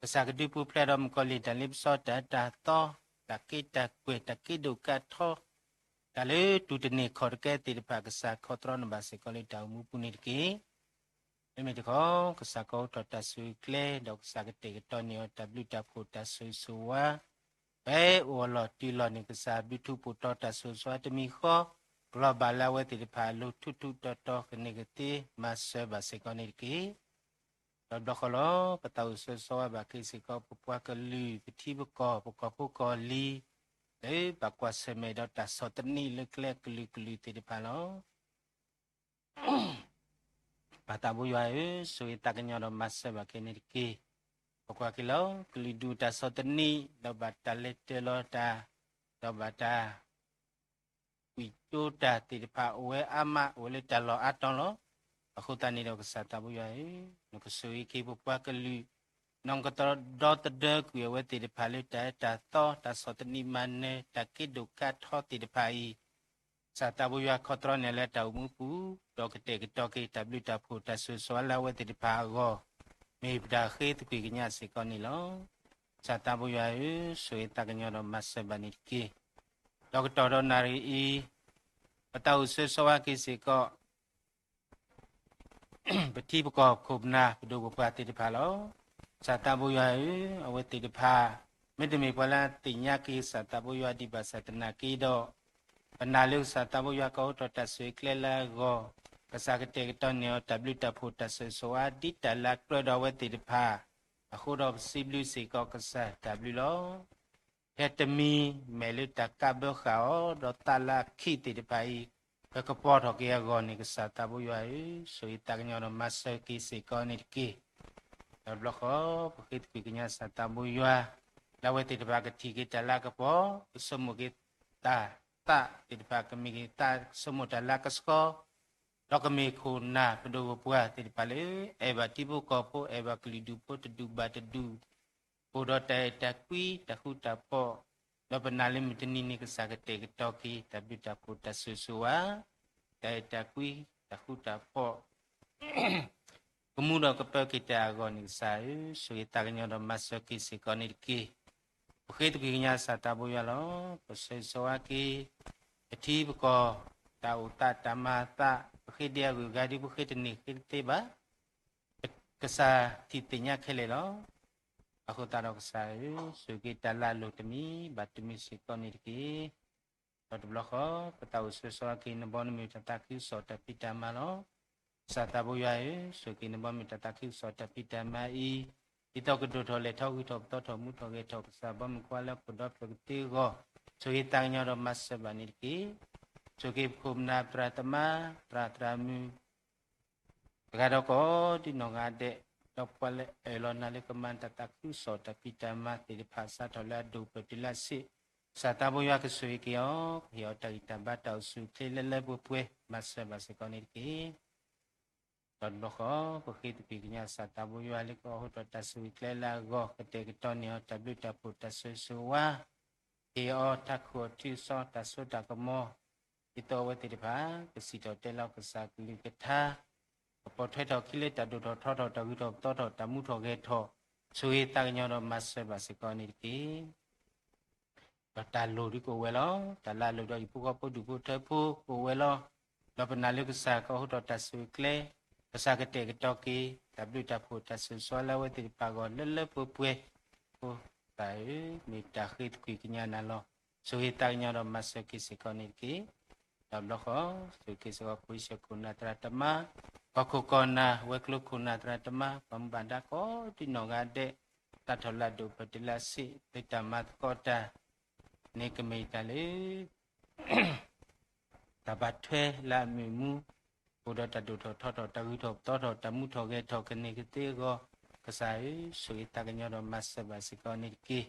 ကစၢ်ကဒုးပူၤဖျဲးဒီးမုၣ်ကီၤလံၢ်တၢ်လ့ပစီတၢ်အၢတၢ်သီ, တၢ်က့တၢ်ကွဲၢ် တၢ်က့ဒိၣ်ကးထီ, တၢ်လၢတူၢ်တန့ၢ်ခီၣ်တကဲသ့ၣ်တဖၣ် ကစၢ်ခီတြီန့ၢ်ဘၣ်စ့ၢ်ကီးလၢတၢ်အိၣ်မူပူၤန့ၣ်တက့ၢ်. မ့မ့ၢ်တခီ, ကစၢ်ကအိးထီၣ်တၢ်ဆိၣ်ဂ့ၤကျဲ, ဒီးကစၢ်ကတဲာ်ကတီၤန့ၢ်အီၤတၢ်ဘျုးတၢ်ဖှိၣ်တၢ်ဆိၣ်ဂ့ၤဆိၣ်ဝါ, ဖဲအိၣ်အလီၢ်တုၤလီၢ်န့ၣ် ကစၢ်ဘျုးထူးပိာ်တီၤတၢ်ဆိၣ်ဂ့ၤဆိၣ်ဝါတမံၤဃီ, ကလီၤဘၣ်လၢအဝဲသ့ၣ်တဖၣ်အလိၤထူးထူးတီၤတီၤကန့ၢ်ကသ့မၤစၢၤဘၣ်စ့ၢ်ကီးန့ၣ်တက့ၢ်. ဒီးဘျီဃီလီၤ, ပသးအိၣ်ဆိၣ်ဂ့ၤဆိၣ်ဝါဘၣ်က့ၤစ့ၢ်ကီး ပပှၤကလုာ် ပထံပကီၢ် ပကီၢ်ဖိကီၢ်လံၤ, လၢဘၣ်ကွၢ်ဆၢၣ်မဲာ်ဒီးတၢ်ဆီၣ်သနံးလၢကျဲကလုာ်ကလုာ်သ့ၣ်တဖၣ်လီၤ. ပၢ်သးဘိယွၤဧၢ, ဆိၣ်ဂ့ၤသးကညီၤဒီးမၤစၢၤဘၣ်က့ၤန့ၣ်တက့ၢ်. ပကွၢ်က့ၤလီၤ ကလုာ်ဒူၣ်တၢ်ဆီၣ်သနံး ဒီးဘၣ်တၢ်လဲၤတၢၢ်လီၤတၢ် ဒီးဘၣ်တၢ် ကွံာ်ကၠိတၢ်သ့ၣ်တဖၣ်အိၣ်ဝဲအါမး အိၣ်ဝဲလၢတၢ်လီၢ်အါတီၤလီၤ. အဃိသတးန့ၣ်ဒီး ကစၢ်သးဘိယွၤဧၢ, နကဆိၣ်ဂ့ၤက့ၤပပှၤကလုာ်, နီၢ်ကသီဒီသဒၢကွံာ်အဝဲသ့ၣ်တဖၣ်လၢတၢ်အဲၣ်တၢ်သီ တၢ်ဆီၣ်သနံးမၤနၢၤ တၢ်က့ဒိၣ်ကးထီသ့ၣ်တဖၣ်အံၤ ကစၢ်သးဘိယွၤခီတြီန့ၢ်လၢတၢ်အိၣ်မူပူၤ, ဒီးကတဲာ်ကတီၤက့ၤတၢ်ဘျုးတၢ်ဖှိၣ်တၢ်ဆိၣ်ဂ့ၤဆိၣ်ဝါလၢအဝဲသ့ၣ်တဖၣ်အဂီၢ်, မ့ၢ်ပတၢ်ဃ့သကွံာ်ကညးစ့ၢ်ကီးန့ၣ်လီၤ. ကစၢ်သးဘိယွၤဧၢ, ဆိၣ်ဂ့ၤသးကညီၤဒီးမၤစၢၤဘၣ်န့ၣ်တက့ၢ်. ဒီးကတီၢ်ဒီးနၣ်ရံၣ်အံၤ, ပသးအိၣ်ဆိၣ်ဂ့ၤဆိၣ်ဝါက့ၤစ့ၢ်ကီး ပထံပကီၢ်ပခိၣ်ပနၢ်ပဒိၣ်ပပှၢ်သ့ၣ်တဖၣ်လီၤ. ကစၢ်သးဘိယွၤဧၢ, အဝဲသ့ၣ်တဖၣ် မ့တမ့ၢ်ပှၤလၢသ့ၣ်ညါက့ၤကစၢ်သးဘိယွၤဒံးဘၣ်ဆၣ်သနာ်က့ဒီး, ပနာ်လၢကစၢ်သးဘိယွၤကအိးထီၣ်တၢ်ဆိၣ်ဂ့ၤကျဲလၢအဂီၢ်, ကစၢ်ကတဲာ်ကတီၤန့ၢ်အီၤတၢ်ဘျုးတၢ်ဖှိၣ်တၢ်ဆိၣ်ဂ့ၤဆိၣ်ဝါ ဒ်တၢ်လၢအကြၢးဒီးအဝဲသ့ၣ်တဖၣ်, အဃိဒီးပစံးဘျုးစ့ၢ်ကီးကစၢ်တၢ်ဘျုးလီၤ. ဖဲတမံၤမဲာ်လၢတၢ်ကးဘၢဃာ်အီၤ ဒီးသးလၢအခံးသ့ၣ်တဖၣ်အံၤ ပကပီၤထီၣ်က့ၤအဂီၢ်န့ၣ် ကစၢ်သးဘိယွၤဧၢ, ဆိၣ်ဂ့ၤသးကညီၤဒီးမၤစၢၤက့ၤစ့ၢ်ကီးန့ၣ်တက့ၢ်. ဒီးတဘျီဃီ ပဃ့သကွံာ်ကညးကစၢ်သးဘိယွၤ, လၢအဝဲသ့ၣ်တဖၣ်ကထံၣ်က့ၤတၢ်လၢအကပီၤ, ကဆိကမိၣ်က့ၤတၢ်သးသ့ၣ်တဖၣ် ကမ့ၢ်က့ၤသးကဆိကမိၣ်တၢ်လၢအကဆှီ ဒီးကမ့ၢ်ခိၣ်နၢ်ပဒိၣ်ပပှၢ်သ့ၣ်တဖၣ်လၢ အဲၣ်ဘၣ်ထံဖိကီၢ်ဖိ အဲၣ်ဘၣ်ကလုာ်ဒူၣ်ဖိတဒူၣ်ဘၣ်တဒူၣ်, အိၣ်ဒီးတၢ်အဲၣ်တၢ်ကွံ တၢ်ဃူတၢ်ဖိး, ဒီးပနာ်လၢမုၢ်တနံၤန့ၣ် ကစၢ်ကတဲာ်ကတီၤက့ၤ တၢ်ဘျုးတၢ်ဖှိၣ်တၢ်ဆိၣ်ဂ့ၤဆိၣ်ဝါ, တၢ်အဲၣ်တၢ်ကွံ တၢ်ဃူတၢ်ဖိး ကမူဒီးကပၢက့ၤတၢ်အဂီၢ်န့ၣ် ကစၢ်ဧၢ, ဆိၣ်ဂ့ၤသးကညီၤဒီးမၤစၢၤက့ၤစ့ၢ်ကီးန့ၣ်တက့ၢ်. ပဃ့သကွံာ်ကညးကစၢ်သးဘိယွၤလီၤ. ပဆိၣ်ဂ့ၤဆိၣ်ဝါက့ၤ ပထံပကီၢ် တၢ်အိၣ်သးတၢ်မၤအသး, ပဃ့ဒံးအဂုၤအဂၤဒ်ပဃ့တန့ၢ်ဃ့တသ့ဘၣ်, ကစၢ်ထံၣ်သ့ၣ်ညါခဲလၢာ်လီၤ. အဃိသတးဒီးကစၢ်ဧၢ, ဆိၣ်ဂ့ၤက့ၤတၢ်လၢအလိၤတမံၤဘၣ်တမံၤစ့ၢ်ကီးန့ၣ်တက့ၢ်. ဒီးတဘျီဃီ ပသးအိၣ်ဆိၣ်ဂ့ၤဆိၣ်ဝါက့ၤ နဘီနမုၢ်တၢ်သးခုကစီၣ်တၢ်ဖံးတၢ်မၤလီၤ. ကစၢ်သးဘိယွၤဧၢ, ဆိၣ်ဂ့ၤက့ၤနဘီမုၢ်တၢ်သးခုကစီၣ်တၢ်ဖံးတၢ်မၤအံၤ, ဒ်သိးကဒိၣ်ထီၣ်လဲၤထီၣ်ဂုၤထီၣ်ပသီထီၣ်မူထီၣ်ဂဲၤထီၣ် ကစၢ်ဘီမုၢ်ခွါလၢဟီၣ်ခိၣ်ဒီဖျၢၣ်ကသ့အဂီၢ်, ဆိၣ်ဂ့ၤသးကညီၤဒီးမၤစၢၤဘၣ်န့ၣ်တက့ၢ်. ဆိၣ်ဂ့ၤက့ၤပခိၣ်ပနၢ်သရၣ်သမါ သရၣ်သရၣ်မုၣ် တဂၤဒီးကိးဒံနီၢ်ဂၤဒဲး, ဒီးပှၤလၢအၢၣ်လီၤနၤလၢကမၤတၢ်သးခုကစီၣ်တၢ်ဖံးတၢ်မၤသ့ၣ်တဖၣ် စးထီၣ်လၢအဒိၣ်ပၢၢ်တုၤလၢအဆံး, ကစၢ်သးဘိယွၤကဆိၣ်ဂ့ၤက့ၤအီၤ, ကဟ့ၣ်အီၤတၢ်ဂံၢ်တၢ်ဘါတၢ်အိၣ်ဆူၣ်အိၣ်ချ့လၢလၢပှဲၤပှဲၤ မၤစၢၤဘၣ်စ့ၢ်ကီးန့ၣ်တက့ၢ်. ဒီးတဘျီဃီ ပဃ့သကွံာ်ကညးကစၢ်သးဘိယွၤလၢကအိးထီၣ်တၢ်ဆိၣ်ဂ့ၤကျဲလၢအဂီၢ် ကတဲာ်ကတီၤန့ၢ်အီၤတၢ်ဘျုးတၢ်ဖှိၣ်တၢ်ဆိၣ်ဂ့ၤဆိၣ်ဝါ, ဟ့ၣ်အီၤတၢ်ခူၣ်အီၣ်ထံအီၣ်စီ တၢ်စိတၢ်ကမီၤ, ဒ်သိးအဝဲသ့ၣ်တဖၣ် ကစံၣ်ထီၣ်တဲလီၤကစၢ်ကလုၢ်ကထါ, ကပိာ်ထွဲထီၣ်အခံလၢတၢ်ဒိၣ်ထီၣ်ထီထီၣ် တၢ်ဂုၤထီၣ်ပသီထီၣ် တၢ်မူထီၣ်ဂဲၤထီၣ်, ဆိၣ်ဂ့ၤသးကညီၤဒီးမၤစၢၤဘၣ်စ့ၢ်ကီးန့ၣ်တက့ၢ်. ဒီးတၢ်လိၣ်ဒ်ကအိၣ်ဝဲလီၤ. တၢ်လၢအလိၣ်ဒီးဟံၣ်ဖိဃီဖိဒူၣ်ဖိထၢဖိကအိၣ်ဝဲလီၤ. ဒီးပနာ်လၢကစၢ်ကအိးထီၣ်တၢ်ဆိၣ်ဂ့ၤကျဲ, ကစၢ်ကတဲာ်ကတီၤက့ၤ တၢ်ဘျုးတၢ်ဖှိၣ်တၢ်ဆိၣ်ဂ့ၤဆိၣ်ဝါလၢအဝဲသ့ၣ်တဖၣ်အဂီၢ်လၢလၢပှဲၤပှဲၤ, ဖိသၣ်ဧၢ, မ့ၢ်တၢ်ဃ့သကွံာ်ကညးနၤလီၤ. ဆိၣ်ဂ့ၤသးကညီၤဒီးမၤစၢၤက့ၤစ့ၢ်ကီးန့ၣ်တက့ၢ်. ဒီးတဘျီဃီ ဆိၣ်ဂ့ၤက့ၤစ့ၢ်ကီး ပှၤအံၣ်စရ့လးခိၣ်နၢ်သရၣ်သမါ, ကီၢ်ခိၣ်ကီၢ်နၢ် ဝဲၤကျိၤခိၣ်နၢ်သရၣ်သမါ, ပှၤမူဘၣ်ဒါကိးဒံနီၢ်ဂၤဒဲး, စးထီၣ်လၢအဒိၣ်ပၢၢ်တုၤလၢအဆံး လၢတၢ်မၤသကိးတၢ်န့ၣ် ကမ့ၢ်တၢ်လၢ တၢ်ဘၣ်ထွဲလၢအမုာ်မူ, အိၣ်ဒီးတၢ်ဒိၣ်ထီၣ်ထီထီၣ် တၢ်ဂုၤထီၣ်ပသီထီၣ် တၢ်မူထီၣ်ဂဲၤထီၣ်ကန့ၢ်ကသ့အဂီၢ်, ကစၢ်ဧၢ, ဆိၣ်ဂ့ၤသးကညီၤဒီးမၤစၢၤဘၣ်စ့ၢ်ကီးန့ၣ်တက့ၢ်.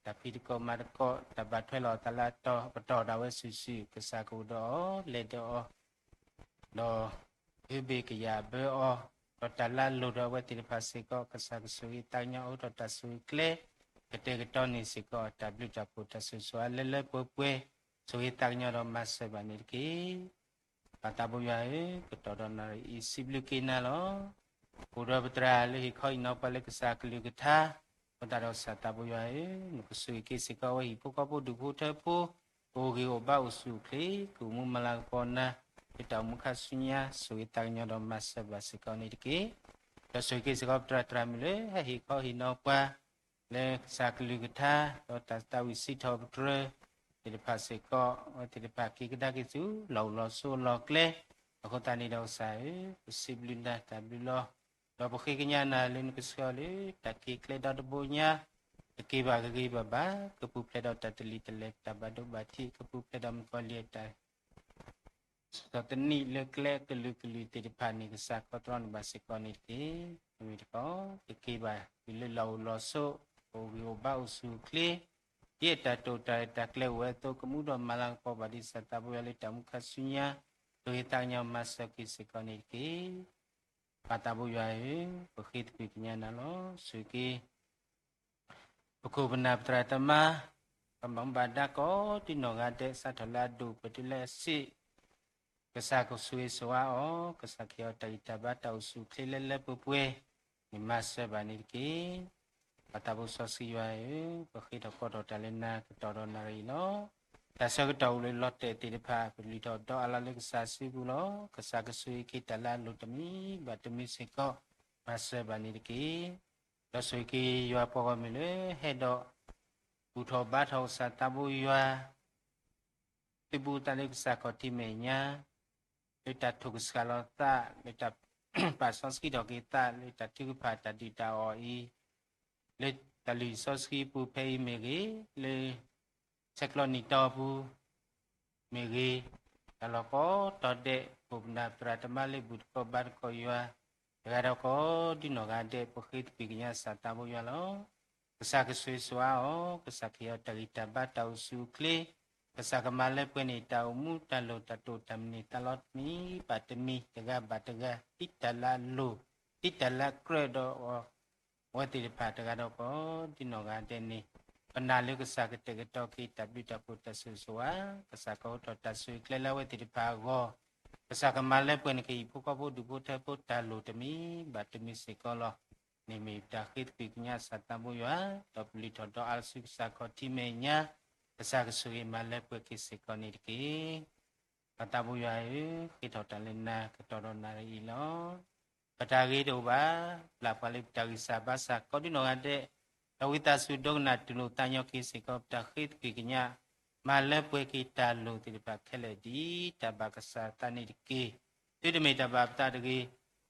တၢ်ဖံးသကိးမၤသကိး တၢ်ဘၣ်ထွဲလီၤအသးလၢအတီၤပတီၢ်ဒၣ်ဝဲစုာ်စုာ် ကစၢ်ကအိၣ်ဒီးအီၤ လဲၤဒီးအီၤ ဒီး အၢဘ့ၣ်ကယာ်ဘၢအီၤ, ဒီးတၢ်လၢအလိၣ်ဒီးအဝဲသ့ၣ်တဖၣ်စ့ၢ်ကီး ကစၢ်ကဆိၣ်ဂ့ၤသးကညီၤအိးထီၣ်တၢ်ဆိၣ်ဂ့ၤကျဲ, ကတဲာ်ကတီၤန့ၢ်စ့ၢ်ကီး တၢ်ဘျုးတၢ်ဖှိၣ်တၢ်ဆိၣ်ဂ့ၤဆိၣ်ဝါလၢလၢပှဲၤပှဲၤ, ဆိၣ်ဂ့ၤသးကညီၤဒီးမၤစၢၤဘၣ်န့ၣ်တက့ၢ်. ပၢ်သးဘိယွၤဧၢ, ကတီၢ်ဒီးနၣ်ရံၣ်အံၤ စံးဘျုးက့ၤနၤလီၤ. အိၣ်ဒီးပသရၣ်လၢဟ့ၣ်ခီဟ့ၣ်နီၤပှၤလၢကစၢ်ကလုၢ်ကထါ, အဃိသတးဒီးကစၢ်သးဘိယွၤဧၢ, နကဆိၣ်ဂ့ၤက့ၤစ့ၢ်ကီးအဝဲဟံၣ်ဖိဃီဖိဒူၣ်ဖိထၢဖိ, ကအိၣ်ဂံၢ်အိၣ်ဘါအိၣ်ဆူၣ်အိၣ်ချ့, ကအိၣ်မူမၤလၤကပီၤနၤ, လၢတၢ်အိၣ်မူခါဆူညါ ဆိၣ်ဂ့ၤသးကညီၤဒီးမၤစၢၤဘၣ်စ့ၢ်ကီးန့ၣ်တက့ၢ်. ဒီးဆိၣ်ဂ့ၤက့ၤစ့ၢ်ကီးပသရၣ်သရၣ်မုၣ်လၢဟဲဟ့ၣ်ခီဟ့ၣ်နီၤပှၤ လၢကစၢ်ကလုၢ်ကထါ, ဒီးတၢ်သးဝံၣ်စံးထီၣ်ပတြၢၤသ့ၣ်တဖၣ်စ့ၢ်ကီး, အဝဲသ့ၣ်တဖၣ်က့ၤကဒါက့ၤဆူ လီၢ်အိၣ်လီၢ်ဆိးလီၢ်ကျဲ, အဃိသတးန့ၣ်ဒီးကစၢ်ဧၢ, ပစံးဘျုးနၤတၢ်ဘျုးလီၤ. ဒီးပဃ့ကညးနၤလၢနကဆှၢအီၤလၢ တၢ်က့ၤကျဲဒီတဘိညါ, ကက့ၤဘၣ်ဂ့ၤဂ့ၤဘၣ်ဘၣ်, ကပူၤဖျဲးဒီးတၢ်တလံၤတလဲၤ တၢ်ဘၣ်ဒိဘၣ်ထံး, ကပူၤဖျဲးဒီးမုၣ်ကီၤလံၢ်အတၢ် ဆီၣ်သနံးလၢကျဲကလုာ်ကလုာ်သ့ၣ်တဖၣ်န့ၣ် ကစၢ်ခီတြီန့ၢ်ဘၣ်စ့ၢ်ကီးန့ၣ်တက့ၢ်. တမ့ၢ်တခီ ကက့ၤဘၣ် တုၤလၢလီၢ်အိၣ်လီၢ်ဆိး အိၣ်ဂံၢ်အိၣ်ဘါအိၣ်ဆူၣ်အိၣ်ချ့ ဒ်အတၢ်တိာ်တၢ်ရဲၣ်တၢ်ကျဲၤအိၣ်ဝဲအသိး ကမူဒီးမၤလၤကပီၤဘၣ်ဒ်စၢ်သးဘိယွၤလၢတၢ်မူခါဆူညါ ဒိးဟ့ၣ်သးကညီၤမၤစၢၤက့ၤစ့ၢ်ကီးန့ၣ်တက့ၢ်. ပၢ်သးဘိယွၤဧၢ, ပဃ့သကွံာ်ကညးနၤလီၤ. ဆိၣ်ဂ့ၤက့ၤ ပခိၣ်ပနၢ်ပသရၣ်သမါ ပှၤဘၣ်မူဘၣ်ဒါကိးဒ်နီၢ်ဂၤဒဲး စးထီၣ်လၢအဒိၣ်ပှဲၤတုၤလၢအဆံး ကစၢ်ကဆိၣ်ဂ့ၤဆိၣ်ဝါအီၤ, ကစၢ်ခ့အီၤတၢ်ဂံၢ်တၢ်ဘါတၢ်အိၣ်ဆူၣ်အိၣ်ချ့လၢလၢပှဲၤပှဲၤန့ၣ် မၤစၢၤဘၣ်န့ၣ်တက့ၢ်. ပၢ်သးဘိစီဆှံယွၤဧၢ, ပဃ့ထီၣ်ဃီထီၣ်တၢ်လၢနၤကတီၢ်ဒီးနၣ်ရံၣ်လီၤ. တၢ်ဆၢကတီၢ်အိၣ်လၢလီၤတဲာ်သ့ၣ်တဖၣ် ပလုၢ်ထီၣ်ဒီးအါလီၤလၢကစၢ်စုပူၤလီၤ. ကစၢ်ကဆိၣ်ဂ့ၤက့ၤတၢ်လၢအလိၣ်တမံၤဘၣ်တမံၤစ့ၢ်ကီး မၤစၢၤဘၣ်န့ၣ်တက့ၢ်. ဒီးဆိၣ်ဂ့ၤက့ၤယွၤပှၤဂီၢ်မုၢ်လၢဟဲဒီး ဘူၣ်ထီၣ်ဘါထီၣ်ကစၢ်သးဘိယွၤ သုးဘူးသးလၢကစၢ်ခီၣ်ထံးမဲာ်ညါ လၢတၢ်ထိၣ်ကစှၤလီၤသး လၢတၢ်ပာ်စီဆှံထီၣ်က့ၤသး လၢတၢ်ထုကဖၣ်တၢ်ဒုၣ်တၢ်အီၣ်အံၤ လၢတၢ်လုၢ်စီဆှံပူၤဖဲအံၤမ့ၢ်ဂ့ၤ, လၢဆဲးကျိးနံၣ်တီပူၤမ့ၢ်ဂ့ၤ, တၢ်လီၢ်ကိးတီၤဒဲး ခိၣ်ပနၢ်သရၣ်သမါလၢဘူၣ်သကိးဘါသကိးယွၤ တဂၤဒီးကိးဒ်နီၢ်ဂၤဒဲး ပဃ့သကွံာ်ကညးစၢ်သးဘိယွၤလီၤ. ကစၢ်ကဆိၣ်ဂ့ၤဆိၣ်ဝါအီၤ, ကစၢ်ခ့အီၤတၢ်ဂံၢ်တၢ်ဘါတၢ်အိၣ်ဆူၣ်အိၣ်ချ့, ကစၢ်ကမၤလၢပှဲၤန့ၣ် တၢ်အိၣ်မူတၢ်လိၣ်တၢ်တိာ်တၢ်မနုၤသးလီတမံၤဘၣ်တမံၤ တဂၤဘၣ်တဂၤ ဒ်တၢ်လၢအလိၣ် ဒ်တၢ်လၢအကြၢးဒီးအီၤ အဝဲသ့ၣ်တဖၣ်တဂၤဒီးကိးဒ်နီၢ်ဂၤဒဲးန့ၣ် ပနာ်လၢကစၢ်ကတဲာ်ကတီၤက့ၤတၢ်ဘျုးတၢ်ဖှိၣ်တၢ်ဆိၣ်ဂ့ၤဆိၣ်ဝါ, ကစၢ်ကအိးထီၣ်တၢ်ဆိၣ်ဂ့ၤကျဲလၢအဝဲသ့ၣ်တဖၣ်အဂီၢ်, ကစၢ်ကမၤလၢပှဲၤန့ၣ် ကဟံၣ်ဖိဃီဖိဒူၣ်ဖိထၢဖိတၢ်လိၣ်တမံၤဘၣ်တမံၤစ့ၢ်ကီးလီၤ. န့ၣ်မ့ၢ်တၢ်ဃ့သကွံာ်ကညးစၢ်သးဘိယွၤ, ဒီးပလုၢ်ထီၣ်ဒီးအါလီၤဆူကစၢ်ခီၣ်ထံးမဲာ်ညါ, ကစၢ်ကဆိၣ်ဂ့ၤမၤလၢပှဲၤက့ၤစ့ၢ်ကီးန့ၣ်တက့ၢ်. ပၢ်သးဘိယွၤဧၢ, ဃ့ထီၣ်တၢ်လၢနၤကတီၢ်ဒီးနၣ်ရံၣ်အံၤလီၤ. ပတၢ်ဂ့ၤတအိၣ်ဘၣ်, ပျၢ်ပှၤလၢပတၢ်ဂံၢ်စၢ်ဘါစၢ်ကိးဒ်နီၢ်ဂၤဒဲး, ဒီးဝံသးစူၤဒိကနၣ်တူၢ်လိာ်သးညီက့ၤစ့ၢ်ကီး ပတၢ်ဃ့သကွံာ်ကညး, မၤလၢပှဲၤက့ၤတၢ်လိၣ်သ့ၣ်တဖၣ်ခဲလၢာ်ဒ်တၢ်ဘၣ်ကစၢ်သးန့ၣ်တက့ၢ်. သုတမ့ၢ်တၢ်ဘၣ်ပသးတဂ့ၤ,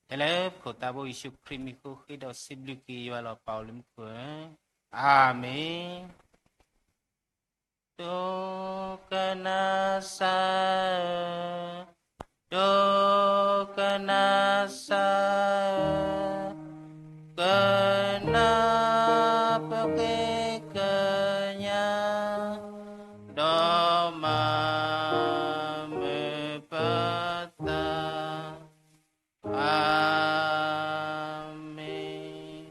ထဲလၢပခိၣ်သးဘိယ့ၣ်ၡူးခရံာ်မံၤအဃိ ဃ့ဒီးစံးဘျုးက့ၤယွၤလီၤ ပၢ်အိၣ်လၢမူခိၣ်ဧၢ, အၤမ့ၣ်. ဒိကနၣ်စၢ်ဧၢ, ဒိကနၣ်စၢ်ဧၢ, ကနၣ်ပဃ့ကညး, ဒီးမၤမုာ်ပသး, အၤမ့ၣ်.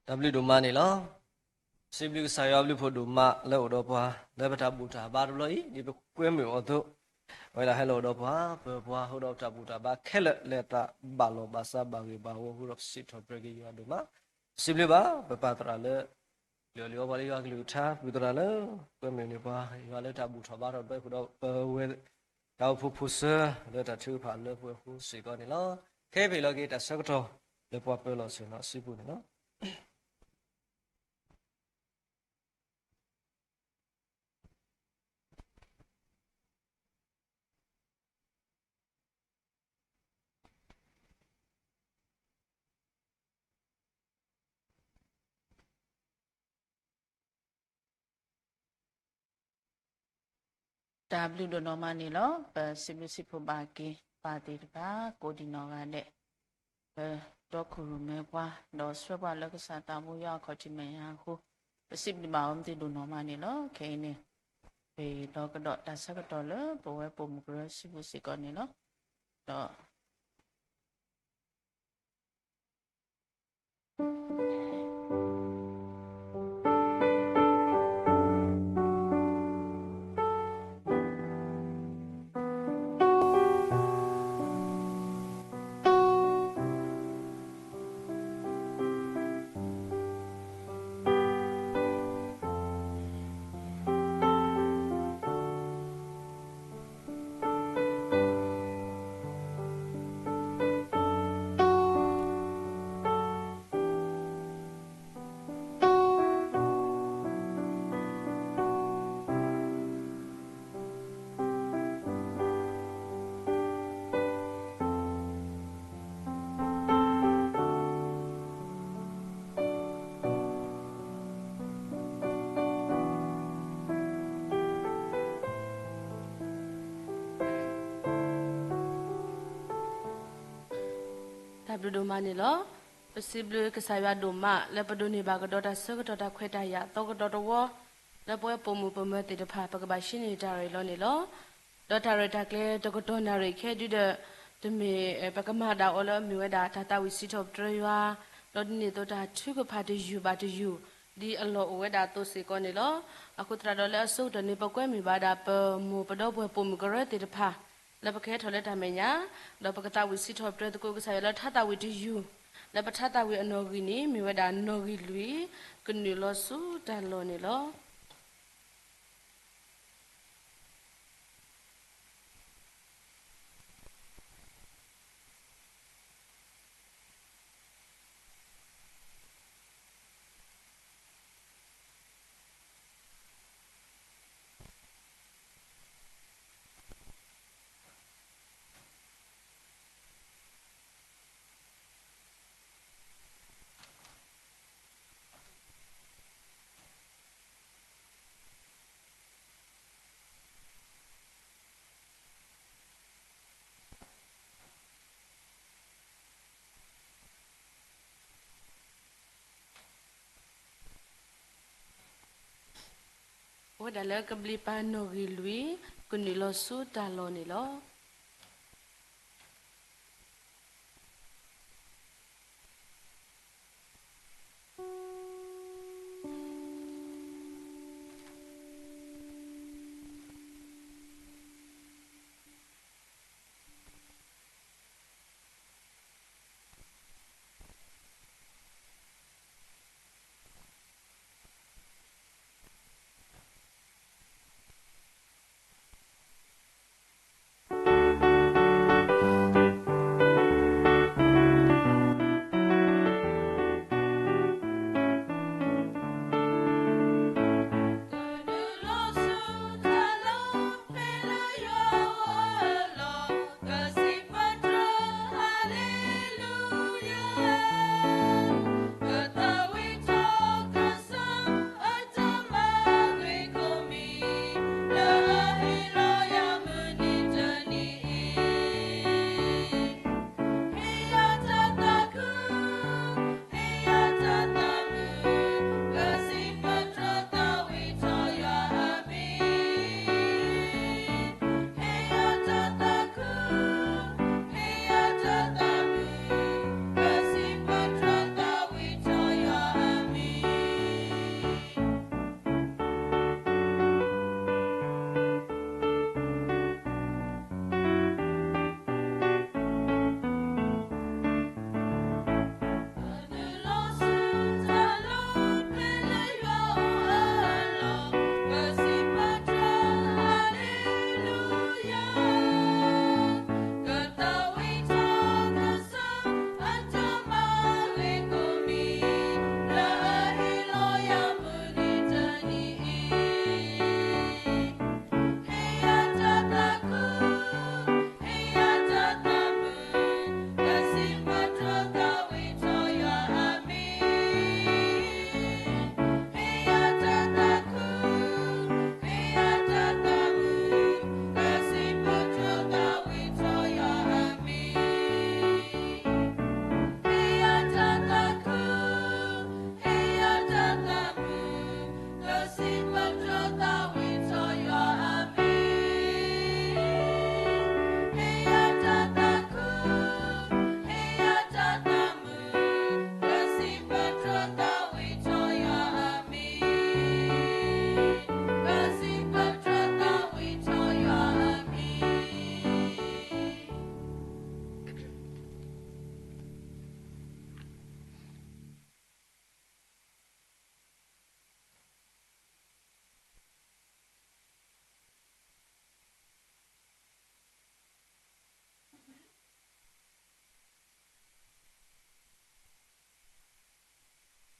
တၢ်ဘျုးဒိၣ်မးန့ၣ်လီၤ. စံးဘျုးကစၢ်ယွၤအဘျုးဖှိၣ်ဒိၣ်မးလၢအိၣ်ဒီးပှၤ လၢပတၢ်ဘူၣ်တၢ်ဘါတဘျီအံၤ ဒ်ပကွဲမုာ်အီၤအသိး, အဝဲဒၣ်ဟဲလီၤအိၣ်ဒီးပှၤ ပၢၤပှၤ ဃုာ်ဒီးပတၢ်ဘူၣ်တၢ်ဘါခဲလၢာ် လၢတၢ်ဘၣ်လီၢ်ဘၣ်စးဘၣ်ဂ့ၢ်ဘၣ်ဝီ ဃုာ်ဒီးပစံးထီၣ်ပတြၢၤက့ၤယွၤဒိၣ်မး, ပစံးဘျုးဘၣ် ပပၢ်သရၣ်လၢ လၢအလံၣ်အီပှၤလၢယွၤကလုၢ်ကထါ ပၢ်သရၣ်လၢ ကွဲမုာ်န့ၢ်ပှၤ ယွၤလၢတၢ်ဘူၣ်ထီၣ်ဘါထီၣ်တဘျီဃုာ်ဒီး ပဝဲ တၢ်အိၣ်ဖှိၣ်ဖိစၢၤ လၢတၢ်ထုကဖၣ်လၢပှဲၤအဃိစ့ၢ်ကီးန့ၣ်လီၤ. ခဲအံၤပဟ့ၣ်လီၤက့ၤတၢ်ဆၢကတီၢ် လၢပှၤပၢၤလီၢ်ဆ့ၣ်နီၤစုပူၤန့ၣ်လီၤ. တၢ်ဘျုးဒိၣ်နီၢ်မးန့ၣ်လီၤ. ပစံးဘျုးစံးဖှိၣ်ဘၣ်က့ၤ ပၢ်သ့ၣ်တဖၣ် ကိးဒံးနီၢ်ဂၤဒဲး လၢတီခိၣ်ရိၣ်မဲပှၤ ဒီးဆှၢပှၤလၢကစၢ်သးဘိယွၤအခီၣ်ထံးမဲာ်ညါအဃိ ပစံးဘျုးဘၣ်အီၤမ့ၢ်သ့ၣ်ဒိၣ်နီၢ်မးန့ၣ်လီၤ. ခဲအံၤန့ၣ် ပဟ့ၣ်လီၤကဒီးတၢ်ဆၢကတီၢ်လၢပဝဲပိာ်မုၣ်ကရၢစုပူၤစ့ၢ်ကီးန့ၣ်လီၤ. ဒီး တၢ်ဘျုးဒိၣ်မးန့ၣ်လီၤ. ပစံးဘျုးကစၢ်ယွၤဒိၣ်မး လၢပဒိးန့ၢ်ဘၣ်ကဒီးတၢ်ဆၢကတီၢ်တၢ်ခွဲးတၢ်ယာ်သီကဒီးတဝီ, လၢပဝဲပိာ်မုၣ်ပိာ်မၢၤသ့ၣ်တဖၣ် ပကဘၣ်ဟံးန့ၢ်တၢ်ရဲၣ်လီၤန့ၣ်လီၤ. ဒီးတၢ်ရဲၣ်တၢ်ကျဲၤတကတီၢ်နၣ်ရံၣ်ခဲဒုဒီး တမ့ၢ် ပကမၤဒၣ်အီၤလၢအမ့ၢ်ဝဲဒၣ်တၢ်သးဝံၣ်စံးထီၣ်ပတြၢၤယွၤ, ဒီးဒ်န့ၣ်အသိးတၢ်ထုကဖၣ်တယုၢ်ဘၣ်တယုၢ် ဒ်အလီၢ်အိၣ်ဝဲဒၣ်အသိးစ့ၢ်ကီးန့ၣ်လီၤ. အဃိသတးဒီးလၢအဆိကတၢၢ်န့ၣ် ပကွဲမုာ်ဘၣ်ဒၣ်ပမိၢ်ပဒီပုၢ်ဝဲၢ်ပိာ်မုၣ်ကရၢသ့ၣ်တဖၣ် လၢပကဟဲထီၣ်လၢတၢ်မဲာ်ညါ, ဒီးပကသးဝံၣ်စံးထီၣ်ပတြၢၤသကိးကစၢ်ယွၤလၢတၢ်သးဝံၣ်တယုၢ်, လၢပတၢ်သးဝံၣ်အနီၣ်ဂံၢ်န့ၣ် မ့ၢ်ဝဲဒၣ်နီၣ်ဂံၢ်လွံၢ် ကနုာ်လီၤဆူတၢ်လီၢ်န့ၣ်လီၤ. အိၣ်ဝဲဒၣ်လၢကဘျံးပၤနီၣ်ဂံၢ်လွံၢ် ကနုာ်လီၤဆူတၢ်လီၢ်န့ၣ်လီၤ.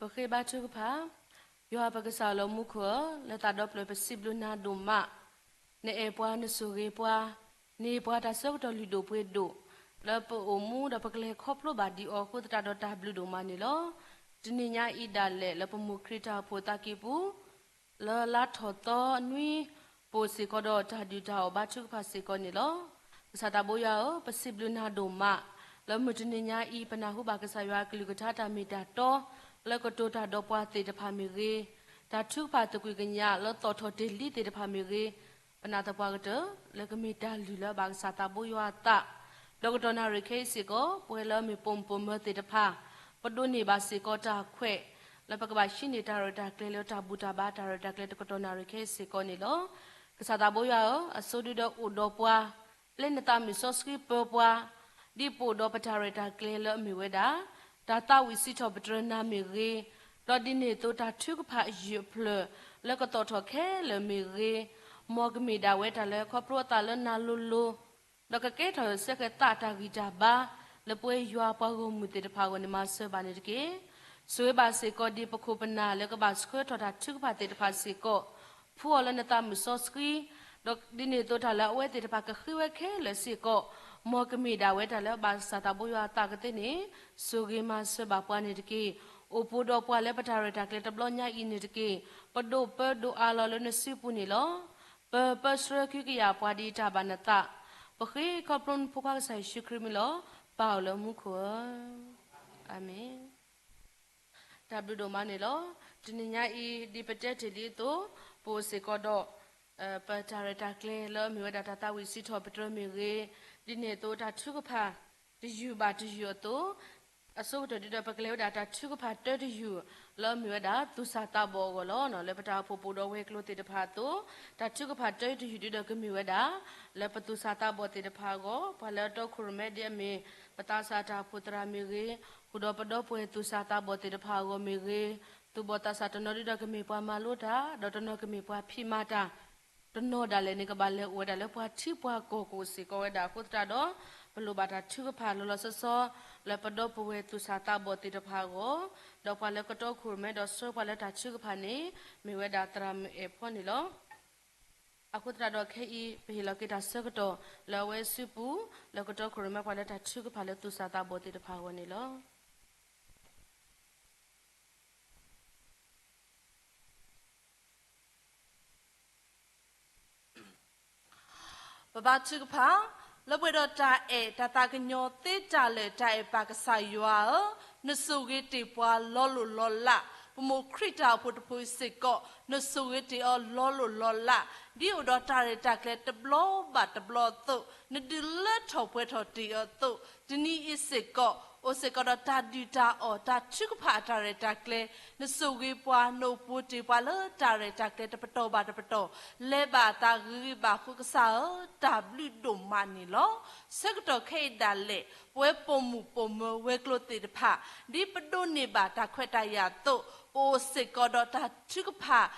ပဃ့ဘါထုကဖၣ်. ယွၤပကစၢ်လၢမူခိၣ်ဧၢ, လၢသးဒီဖျၢၣ်ပစံးဘျုးနၤဒိၣ်မး, နအဲၣ်ပှၤနဆိၣ်ဂ့ၤပှၤ, န့ၢ်ပှၤတၢ်ဆၢကတီၢ်လုၢ်ဒိၣ်ပှ့ၤဒိၣ်, လၢပအိၣ်မူဒီးပကလဲၤခီဖျိဘၣ်ဒံးအီၤအဃိသတးဒီးတၢ်ဘျုးဒိၣ်မးန့ၣ်လီၤ. တနံၤညါအံၤဒၣ်လဲာ်လၢပမိၢ်ခရံာ်တၢ်အိၣ်ဖှိၣ်သးကံၢ်ပူၤ လၢလါထီၣ်သီနွံ ပအိၣ်စ့ၢ်ကီးဒီးတၢ်ဒုၣ်တၢ်အီၣ်ဘါထုကဖၣ်စ့ၢ်ကီးန့ၣ်လီၤ. ကစၢ်သးဘိယွၤဧၢ, ပစံးဘျုးနၤဒိၣ်မး, လၢမုၢ်တနံၤညါအံၤ ပနၢ်ဟူဘၣ်ကစၢ်ယွၤအကလုၢ်ကထါတၢ်မ့ၢ်တၢ်တီ လၢကတိၤတၢ်ဒီးပှၤသ့ၣ်တဖၣ်မ့ၢ်ဂ့ၤ, တၢ်ထုကဖၣ်သကွံာ်ကညးလၢသီၣ်ထီၣ်တ့ၢ်လံသ့ၣ်တဖၣ်မ့ၢ်ဂ့ၤ, ပနာ်သပှၢ်ကတၢၢ် လၢကမ့ၢ်တၢ်လုၢ်လၢအဘၣ်ကစၢ်သးဘိယွၤအသး, ဒီးကတီၢ်နၣ်ရံၣ်ခဲအံၤစ့ၢ်ကီး ပဝဲလၢမ့ၢ်ပိာ်မုၣ်ပိာ်မၢၤသ့ၣ်တဖၣ် ပဒိးန့ၢ်ဘၣ်စ့ၢ်ကီးတၢ်ခွဲး လၢပကဘၣ်ဟံးန့ၢ်တၢ်ရဲၣ်တၢ်ကျဲၤလၢတၢ်ဘူၣ်တၢ်ဘါတၢ်ရဲၣ်တၢ်ကျဲၤတကတီၢ်နၣ်ရံၣ်ခဲအံၤစ့ၢ်ကီးန့ၣ်လီၤ. ကစၢ်သးဘိယွၤဧၢ, အဆိဒုဒီးအိၣ်ဒီးပှၤ ပျဲနသးမုၢ်စီဆှံပၢၤပှၤ, ဒ်ပအိၣ်ဒီးပတၢ်ရဲၣ်တၢ်ကျဲၤလၢအမ့ၢ်ဝဲဒၣ် တၢ်သးဝံၣ်စံးထီၣ်ပတြၢၤနၤမ့ၢ်ဂ့ၤ, ဒီးဒ်န့ၣ်အသိးတၢ်ထုကဖၣ်အယုၢ်အဖျၢၣ် လၢကသီၣ်ထီၣ်ခဲလၢာ်မ့ၢ်ဂ့ၤ, မ်ကမ့ၢ်ဒၣ်ဝဲတၢ်လၢခီဖျိအသးလၢနၤလိၤလိၤ ဒီးကကဲထီၣ်စ့ၢ်ကီးသးတၢ်ဂံၢ်တၢ်ဘါ လၢပဝဲယွၤပှၤဂီၢ်မုၢ်သ့ၣ်တဖၣ်အဂီၢ်န့ၣ် မၤစၢၤဘၣ်န့ၣ်တက့ၢ်. ဆိၣ်ဂ့ၤဘၣ်စ့ၢ်ကီးဒ်ပခိၣ်ပနၢ်လၢကဘၣ်ဆှၢထီၣ်တၢ်ထုကဖၣ်သ့ၣ်တဖၣ်စ့ၢ်ကီး, ဖှူအီၤလၢနသးမုၢ်စီဆှံ, ဒီးဒ်န့ၣ်အသိးတၢ်လၢအဝဲသ့ၣ်တဖၣ်ကဃ့ဝဲခဲလၢာ်စ့ၢ်ကီး, မ်ကမ့ၢ်ဒၣ်ဝဲတၢ်လၢအဘၣ်ကစၢ်သးဘိယွၤအသးကသ့န့ၣ်, ဆိၣ်ဂ့ၤမၤစၢၤဘၣ်ပှၤန့ၣ်တက့ၢ်. အိၣ်ပူၤဒီးပှၤလၢပတၢ်ရဲၣ်တၢ်ကျဲၤတဘျီညါအံၤန့ၣ်တက့ၢ်. ပဒိးပၢဒိးအးလီၤလၢနစုပူၤန့ၣ်လီၤ. ပၢပၢဆှၢကဟုကယာ်ပှၤဒ်တၢ်ဘၣ်နသး, ပဃ့ခီဖျိနဖိခွါကစၢ်ယ့ၣ်ၡူးခရံာ်မံၤလီၤ. ပၢ်အိၣ်လၢမူခိၣ်ဧၢ, အၤမ့ၣ်. တၢ်ဘျုးဒိၣ်မးန့ၣ်လီၤ. တနံၤညါအံၤ ဒ်ပတဲတ့ၢ်လံအသိး, ပအိၣ်စ့ၢ်ကီးဒီး ပတၢ်ရဲၣ်တၢ်ကျဲၤလၢအမ့ၢ်ဝဲဒၣ်တၢ်သးဝံၣ်စံးထီၣ်ပတြၢၤမ့ၢ်ဂ့ၤ, ဒ်န့ၣ်အသိးတၢ်ထုကဖၣ် တယုၢ်ဘၣ်တယုၢ်အသိး, အဆိကတၢၢ်ဒ်ဒီးပကလဲၤဝဲဒၣ်တၢ်ထုကဖၣ်တၢတယုၢ် လၢအမ့ၢ်ဝဲဒၣ်သူၣ်စၢ်သးဘီၣ်အဂီၢ်လီၤ. လၢပတၢ်အိၣ်ဖှိၣ်ပူၤဒီးဝဲၤကျိၤသ့ၣ်တဖၣ်အသိး, တၢ်ထုကဖၣ်တၢတယုၢ်ဒ်ဒီးကမ့ၢ်ဝဲဒၣ် လၢပသူၣ်စၢ်သးဘီၣ်သ့ၣ်တဖၣ်အဂီၢ်, ပှၤလၢအတီခိၣ်ရိၣ်မဲဒ်အမ့ၢ် ပသးစၢ်တၢ်အိၣ်ဖှိၣ်သရၣ်မ့ၢ်ဂ့ၤ, ဃုာ်ဒီးပဒီပုၢ်ဝဲၢ်သူၣ်စၢ်သးဘီၣ်သ့ၣ်တဖၣ်အဂီၢ်မ့ၢ်ဂ့ၤ, သူၣ်ဘီၣ်သးစၢ်တနီၤဒ်ဒီးကမ့ၢ်ပှၤမၤလိတၢ်, ဒီးတနီၤကမ့ၢ်ပှၤဖံးမၤတၢ် တနီၤဒၣ်လဲာ်န့ၣ် ကဘၣ်လဲၤအိၣ်ဝဲဒၣ်လၢပှၤထံပှၤကီၢ်ကအိၣ်စ့ၢ်ကီးဝဲဒၣ်အဃိသတးဒီး, ပလိၣ်ဘၣ်တၢ်ထုကဖၣ်လီၤလီၤဆီဆီ လၢပဒီပုၢ်ဝဲၢ်သူၣ်စၢ်သးဘီၣ်သ့ၣ်တဖၣ်အဂီၢ်, ဒီးပှၤလၢကတီခိၣ်ရိၣ်မဲဒီးဆှၢပှၤလၢတၢ်ထုကဖၣ်န့ၣ် မ့ၢ်ဝဲဒၣ်သရၣ်မုၣ်အဲၣ်ဖီန့ၣ်လီၤ. အဃိသတးဒီးခဲအံၤ ပဟ့ၣ်လီၤက့ၤတၢ်ဆၢကတီၢ်လၢအဝဲစုပူၤ လၢကတီခိၣ်ရိၣ်မဲပှၤလၢတၢ်ထုကဖၣ်လၢသူၣ်စၢ်သးဘီၣ်သ့ၣ်တဖၣ်အဂီၢ်န့ၣ်လီၤ. ပဘါထုကဖၣ်, လၢပှဲၤဒီးတၢ်အဲၣ် တၢ်သးကညီၤသ့တၢ်လၢာ် တၢ်အဲၣ်ပၢ်ကစၢ်ယွၤဧၢ, နဆိၣ်ဂ့ၤတ့ၢ်ပှၤလီၤလိၢ်လီၤလး, ပမိၢ်ခရံာ်တၢ်အိၣ်ဖှိၣ်တဖုစ့ၢ်ကီး နဆိၣ်ဂ့ၤတ့ၢ်အီၤလီၤလိၢ်လီၤလး, ဒ်အိၣ်ဒီးတၢ်ရဲၣ်တၢ်ကျဲၤတဘျီဘၣ်တဘျီအသိး, နဒုးလၢထီၣ်ပှဲၤထီၣ်တ့ၢ်အီၤအသိး, တနံၤအံၤစ့ၢ်ကီး အိၣ်စ့ၢ်ကီးဒီးတၢ်ဒုၣ်တၢ်အီၣ် တၢ်ထုကဖၣ်အတၢ်ရဲၣ်တၢ်ကျဲၤ, နဆိၣ်ဂ့ၤပှၤ နအိၣ်ပူၤတ့ၢ်ပှၤလၢတၢ်ရဲၣ်တၢ်ကျဲၤတပတီၢ်ဘၣ်တပတီၢ်, လဲၤဘၣ်အသးဂ့ၤဂ့ၤဘၣ်အဃိကစၢ်ဧၢ, တၢ်ဘျုးဒိၣ်မးန့ၣ်လီၤ. ဆၢကတီၢ်ခဲအံၤဒၣ်လဲာ် ပဝဲပိာ်မုၣ်ပိာ်မၢၤဝဲၤကျိၤသ့ၣ်တဖၣ် ဒ်ပဒိးန့ၢ်ဘၣ်တၢ်ခွဲးတၢ်ယာ်အသိး, ပအိၣ်စ့ၢ်ကီးဒီးတၢ်ထုကဖၣ်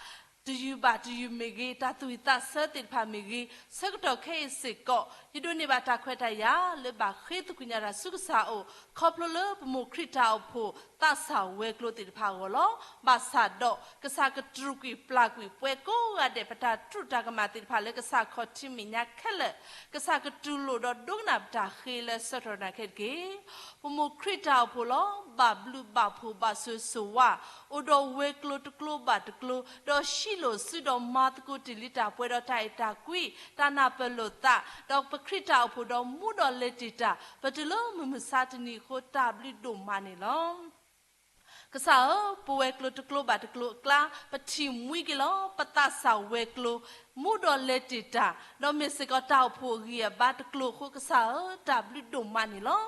တယုၢ်ဘၣ်တယုၢ်မ့ၢ်ဂ့ၤ, တၢ်သူၣ်ဝံၣ်သးဆၢသ့ၣ်တဖၣ်မ့ၢ်ဂ့ၤ, ဆၢကတီၢ်ခဲအံၤစ့ၢ်ကီး ယဒိးန့ၢ်ဘၣ်တၢ်ခွဲးတၢ်ယာ်လၢဘၣ်ဃ့သကွံာ်ညါတၢ်ဆူကစၢ်အအိၣ် ခီဖျိလၢပမိၢ်ခရံာ်တၢ်အိၣ်ဖှိၣ်သးစၢ်ဝဲၤကျိၤသ့ၣ်တဖၣ်အဂီၢ်လီၤ. ဘၣ်ဆၣ်ဒီး ကစၢ်ကတြူာ်ကွံာ်ပျၢ်ကွံာ်ပှၤကိးဂၤဒဲး ပတၢ်တြူာ်တၢ်ကမၣ်သ့ၣ်တဖၣ်လၢကစၢ်ခီၣ်ထံးမဲာ်ညါခဲလၢာ်, ကစၢ်ကတူၢ်လိာ်ဒီးဒိကနၣ်ပတၢ်ဃ့လၢဆၢကတီၢ်နၤခဲတက့ၢ်. ပမိၢ်ခရံာ်တၢ်အိၣ်ဖှိၣ်လီၤ. ဘၣ်ဘျုးဘၣ်ဖှိၣ်ဘၣ်ဆိၣ်ဂ့ၤဆိၣ်ဝါ, အိၣ်ဒီးဝဲၤကျိၤတကျိၤဘၣ်တကျိၤ, ဒီးဟံးလိာ်စုဒီးမၤသကိးတ့ၢ်လံတၢ်ပှဲၤဒီးတၢ်အဲၣ်တၢ်ကွံ, တၢ်နၢ်ပၢၢ်လိာ်သး, ဒီးပခရံာ်တၢ်အိၣ်ဖှိၣ်ဒီးမူဒီးလဲၤတ့ၢ်တၢ်, ပတုၤလၢမုၢ်မဆါတနံၤအဃိ တၢ်ဘျုးဒိၣ်မးန့ၣ်လီၤ. ကစၢ်ဧၢ, ပဝဲၤကျိၤတကျိၤဘၣ်တကျိၤအကျါ ပထံၣ်မှံက့ၤလီၤ ပသးစၢ်ဝဲၤကျိၤ မူဒီးလဲၤတ့ၢ်တၢ်, ဒီးမ့ၢ်စ့ၢ်ကီးတၢ်အိၣ်ဖှိၣ်အဂံၢ်အဘါတကျိၤအဃိ ကစၢ်ဧၢ, တၢ်ဘျုးဒိၣ်မးန့ၣ်လီၤ.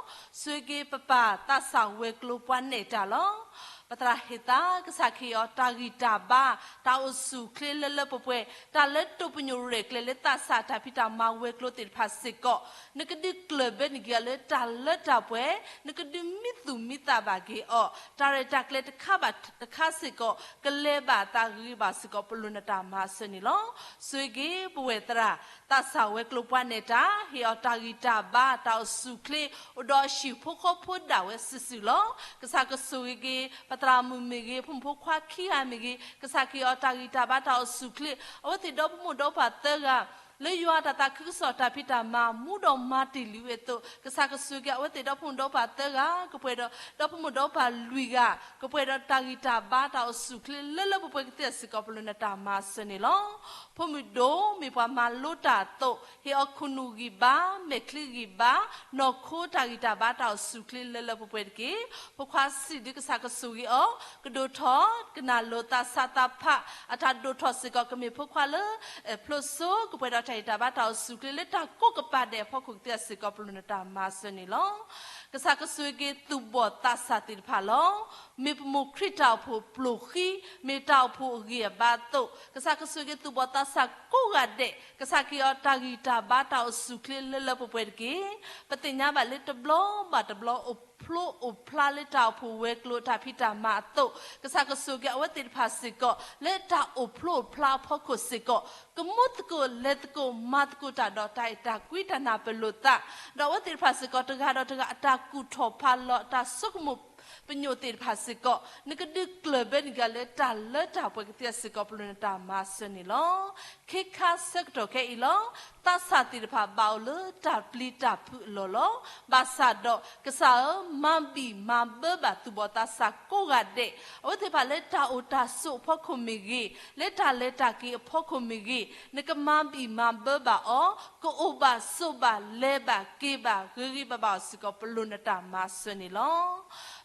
ဆိၣ်ဂ့ၤပပၢ်သးစၢ်ဝဲၤကျိၤပှၤနဲၣ်တၢ်လီၤ. ပသရၣ်ဟ့ၣ်သး ကစၢ်ခ့အီၤတၢ်ဂံၢ်တၢ်ဘါ, တၢ်အိၣ်ဆူၣ်အိၣ်ချ့လၢလၢပှဲၤပှဲၤ, တၢ်လၢတိာ်ပညိၣ်ရဲၣ်ကျဲၤလၢသးစၢ်တၢ်ဖံးတၢ်မၤဝဲၤကျိၤသ့ၣ်တဖၣ်စ့ၢ်ကီး, နကဒုးကျၢၢ်ဘၢန့ၢ်က့ၤအီၤလၢတၢ်လၢတၢ်ပှဲၤ, နကဒုးမံသူၣ်မံသးဘၣ်က့ၤအီၤ, တၢ်ရဲၣ်တၢ်ကျဲၤတခါဘၣ်တခါစ့ၢ်ကီး ကလဲၤဘၣ်အသးဂ့ၤဂ့ၤဘၣ်စ့ၢ်ကီး ပလိၣ်နတၢ်မၤစၢၤန့ၣ်လီၤ. ဆိၣ်ဂ့ၤပဝဲၢ်သရၣ် သးစၢ်ဝဲၤကျိၤပှၤနဲၣ်တၢ်, ဟ့ၣ်အီၤတၢ်ဂံၢ်တၢ်ဘါ, တၢ်အိၣ်ဆူၣ်အိၣ်ချ့, အိၣ်ဒီးအဟံၣ်ဖိဃီဖိဒၣ်ဝဲစုာ်စုာ်လီၤ. ကစၢ်ကဆိၣ်ဂ့ၤက့ၤ ပသရၣ်မုၣ်မ့ၢ်ဂ့ၤ, ဖိမုၣ်ဖိခွါခံဂၤမ့ၢ်ဂ့ၤ, ကစၢ်ကဟ့ၣ်အီၤတၢ်ဂံၢ်တၢ်ဘါ, တၢ်အိၣ်ဆူၣ်အိၣ်ချ့, အဝဲသ့ၣ်ဒီဖိမိၢ်ဒီဖှၢ်သၢဂၤ လၢယွၤအတၢ်သးခုကစီၣ်တၢ်ဖံးတၢ်မၤ မူဒီးမၤတ့ၢ်လံဝဲအသိး ကစၢ်ကဆိၣ်ဂ့ၤအဝဲသ့ၣ်ဒီဖိမိၢ်ဒီပၢ်သၢဂၤ, ကပှဲၤဒီးဒီဖိမိၢ်ဒီပၢ်လွံၢ်ဂၤ, ကပှဲၤဒီးတၢ်ဂံၢ်တၢ်ဘါတၢ်အိၣ်ဆူၣ်အိၣ်ချ့လၢလၢပှဲၤပှဲၤကသ့စ့ၢ်ကီး ပလိာ်နတၢ်မၤစၢၤန့ၣ်လီၤ. ဖိမုၣ်ဒိၣ်မ့ၢ်ပှၤမၤလိတၢ်အသိး ဟ့ၣ်အီၤခိၣ်နူာ်ဂံၢ်ဘါ, မဲာ်ချံဂံၢ်ဘါ, နီၢ်ခိတၢ်ဂံၢ်တၢ်ဘါတၢ်အိၣ်ဆူၣ်အိၣ်ချ့လၢလၢပှဲၤပှဲၤတက့ၢ်. ဖိခွါစံးဒုကစၢ်ကဆိၣ်ဂ့ၤအီၤ ကဒိၣ်ထီၣ် ကနၣ်လိာ်သးစးသးဖး အတၢ်ဒိၣ်ထီၣ်စ့ၢ်ကီး ကမ့ၢ်ဖိခွါလၢ ဖျိစိ ကပှဲၤဒီးတၢ်ဂံၢ်တၢ်ဘါတၢ်အိၣ်ဆူၣ်အိၣ်ချ့လၢတၢ်ကိးကပၤဒဲးအဖီခိၣ်ကသ့စ့ၢ်ကီး ပလိာ်နတၢ်မၤစၢၤန့ၣ်လီၤ. ကစၢ်ကဆိၣ်ဂ့ၤက့ၤသူၣ်ဘီၣ်သးစၢ်သ့ၣ်တဖၣ်လီၤ. မ့ၢ်ပမိၢ်ခရံာ်တၢ်အိၣ်ဖှိၣ်ပျိၢ်ဃံ, မ့ၢ်တၢ်အိၣ်ဖှိၣ်အဂံၢ်အဘါအသိး ကစၢ်ကဆိၣ်ဂ့ၤက့ၤသူၣ်ဘီၣ်သးစၢ်ကိးဂၤဒဲး, ကစၢ်ကဟ့ၣ်အီၤတၢ်ဂံၢ်တၢ်ဘါတၢ်အိၣ်ဆူၣ်အိၣ်ချ့လၢလၢပှဲၤပှဲၤတက့ၢ်. ပသ့ၣ်ညါဘၣ်လၢတဘျီဘၣ်တဘျီအိၣ်ဖျိအိၣ်ဖျါလၢတၢ်အိၣ်ဖှိၣ်ဝဲၤကျိၤအတၢ်ဖံးတၢ်မၤအသိး, ကစၢ်ကဆိၣ်ဂ့ၤအဝဲသ့ၣ်တဖၣ်စ့ၢ်ကီး လၢတၢ်အိၣ်ဖျိအိၣ်ဖျါအဖီခိၣ်စ့ၢ်ကီး ကမူသကိးလဲၤသကိးမၤသကိးတၢ်ဒီးတၢ်အဲၣ်တၢ်ကွံတၢ်နၢ်ပၢၢ်လိာ်သး, ဒီးအဝဲသ့ၣ်တဖၣ်စ့ၢ်ကီး တဂၤဒီးတဂၤအတၢ်ကူၣ်ထီၣ်ဖးလီၤ တၢ်ဆိကမိၣ်ပညိၣ်သ့ၣ်တဖၣ်စ့ၢ်ကီး နကဒုးကျၢၢ်ဘၢန့ၢ်က့ၤလၢတၢ်လၢတၢ်ပှဲၤကသ့စ့ၢ်ကီး ပလိာ်နတၢ်မၤစၢၤန့ၣ်လီၤ. ခ့ခါဆၢကတီၢ်ခဲအံၤလီၤ. သးစၢ်သ့ၣ်တဖၣ်ဘၣ်အိၣ်လၢတၢ်ပျံၤတၢ်ဖုးအလီၢ်လီၤ. ဘၣ်ဆၣ်ဒီးကစၢ်ဧၢ, မၤဘံၣ်မၤဘၢဘၣ်သူၣ်ဘီၣ်သးစၢ်ကိးဂၤဒဲး, အဝဲသ့ၣ်တဖၣ်လၢတၢ်အိၣ်တၢ်ဆိးအဖီခိၣ်မ့ၢ်ဂ့ၤ, လၢတၢ်လဲၤတၢ်က့ၤအဖီခိၣ်မ့ၢ်ဂ့ၤ, နကမၤဘံၣ်မၤဘၢဘၣ်အီၤ, ကအိၣ်ဘၣ်ဆိးဘၣ်လဲၤဘၣ်က့ၤဘၣ်ဂ့ၤဂ့ၤဘၣ်ဘၣ်အီၤစ့ၢ်ကီး ပလိာ်နတၢ်မၤစၢၤန့ၣ်လီၤ.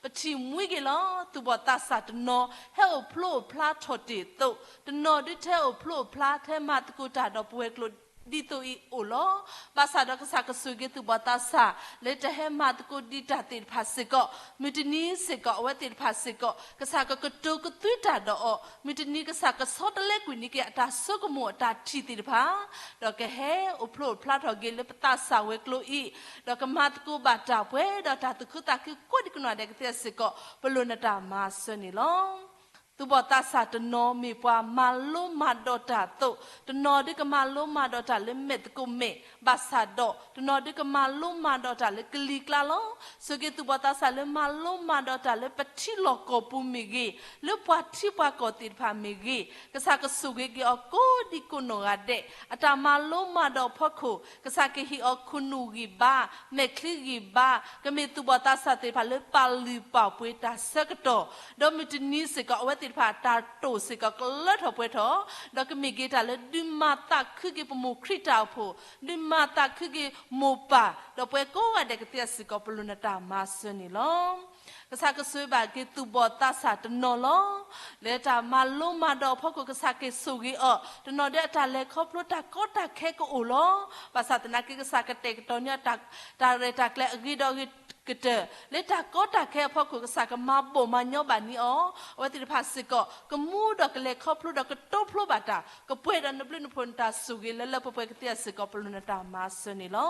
ပထံၣ်မှံက့ၤလီၤ. သူၣ်ဘီၣ်သးစၢ်တနီၤ ဟဲအိၣ်ဖျိအိၣ်ဖျါထီၣ်တ့ၢ်အသိး, တနီၤဒုးထဲအိၣ်ဖျိအိၣ်ဖျါ ထဲမၤသကိးတၢ်ဒီးပဝဲၤကျိၤဒ်သိးအံၤအိၣ်လီၤ. ဘၣ်ဆၣ်ဒီးကစၢ်ကဆိၣ်ဂ့ၤသူၣ်ဘီၣ်သးစၢ် လၢတဟဲမၤသကိးဒံးတၢ်သ့ၣ်တဖၣ်စ့ၢ်ကီး, မုၢ်တနံၤစ့ၢ်ကီး အဝဲသ့ၣ်တဖၣ်စ့ၢ်ကီး ကစၢ်ကကတိၤကသွံတၢ်ဒီးအီၤ, မုၢ်တနံၤကစၢ်ကဆီတလဲကွံာ်န့ၢ်က့ၤအတၢ်ဆိကမိၣ်အတၢ်ထံၣ်သ့ၣ်တဖၣ် ဒီးကဟဲအိၣ်ဖျိအိၣ်ဖျါထီၣ်က့ၤလၢပသးစၢ်ဝဲၤကျိၤအံၤ, ဒီးကမၤသကိးဘၣ်တၢ်ပှဲၤဒီးတၢ်သူၣ်ခုသးခုကိးဒံးကနီၢ်ဒဲးကသ့စ့ၢ်ကီး ပလိာ်နတၢ်မၤစၢၤန့ၣ်လီၤ. သူၣ်ဘီၣ်သးစၢ်တနီၤမ့ၢ်ပှၤမၤလိမၤဒိးတၢ်အသိး, တနီၤဒုးကမၤလိမၤဒိးတၢ်လၢမဲာ်သကိးမဲာ်, ဘၣ်ဆၣ်ဒီး တနီၤဒုးကမၤလိမၤဒိးတၢ်လၢကလံၤကျါလီၤ. ဆိၣ်ဂ့ၤသူၣ်ဘီၣ်သးစၢ်လၢမၤလိမၤဒိးတၢ်လၢပထံလီၢ်ကီၢ်ပူၤမ့ၢ်ဂ့ၤ, လၢပှၤထံပှၤကီၢ်သ့ၣ်တဖၣ်မ့ၢ်ဂ့ၤ, ကစၢ်ကဆိၣ်ဂ့ၤက့ၤအီၤကိးဒံးကိးနီၢ်ဂၤဒဲး, အတၢ်မၤလိမၤဒိးအဖီခိၣ် ကစၢ်ကဟ့ၣ်အီၤခိၣ်နူာ်ဂံၢ်ဘါ, မဲာ်ချံဂံၢ်ဘါ, ကမ့ၢ်သူၣ်ဘီၣ်သးစၢ်သ့ၣ်တဖၣ်လၢပာ်လုၢ်ပာ်ပှ့ၤတၢ်ဆၢကတီၢ်, ဒီးမုၢ်တနံၤစ့ၢ်ကီး အဝဲသ့ၣ်တဖၣ်တၢ်တိာ်စ့ၢ်ကီးကလၢထီၣ်ပှဲၤထီၣ်, ဒီးကမ့ၢ်က့ၤတၢ်လၢဒုးမၤသးခုက့ၤပမိၢ်ခရံာ်တၢ်အိၣ်ဖှိၣ်, ဒုးမၤသးခုက့ၤမိၢ်ပၢ်, ဒီးပဝဲကိးဂၤဒဲးကသ့စ့ၢ်ကီး ပလိာ်နတၢ်မၤစၢၤန့ၣ်လီၤ. ကစၢ်ကဆိၣ်ဂ့ၤဘၣ်က့ၤသူၣ်ဘီၣ်သးစၢ်တနီၤလီၤ. လၢတၢ်မၤလိမၤဒိးအဖီခိၣ် ကစၢ်က့ၤဆိၣ်ဂ့ၤအီၤ, တနီၤဒုးအတၢ်လဲၤခီဖျိတၢ်ကီတၢ်ခဲကအိၣ်လီၤ. ဘၣ်ဆၣ်သနာ်က့ ကစၢ်ကတဲာ်ကတီၤန့ၢ်အီၤ တၢ်ရဲၣ်တၢ်ကျဲၤအဂ့ၤဒီးအဂ့ၤကတၢၢ်, လၢတၢ်ကီတၢ်ခဲအဖီခိၣ် ကစၢ်ကမၤဘီၣ်မၤညီဘၣ်န့ၢ်အီၤ, အဝဲသ့ၣ်တဖၣ်စ့ၢ်ကီး ကမူဒီးကလဲၤခီဖျိဒီးကတိဖျိဘၣ်တၢ်, ကပှဲၤဒီးနဘျုးနဖှိၣ်နတၢ်ဆိၣ်ဂ့ၤလၢလၢပှဲၤပှဲၤကသ့စ့ၢ်ကီး ပလိာ်နတၢ်မၤစၢၤန့ၣ်လီၤ.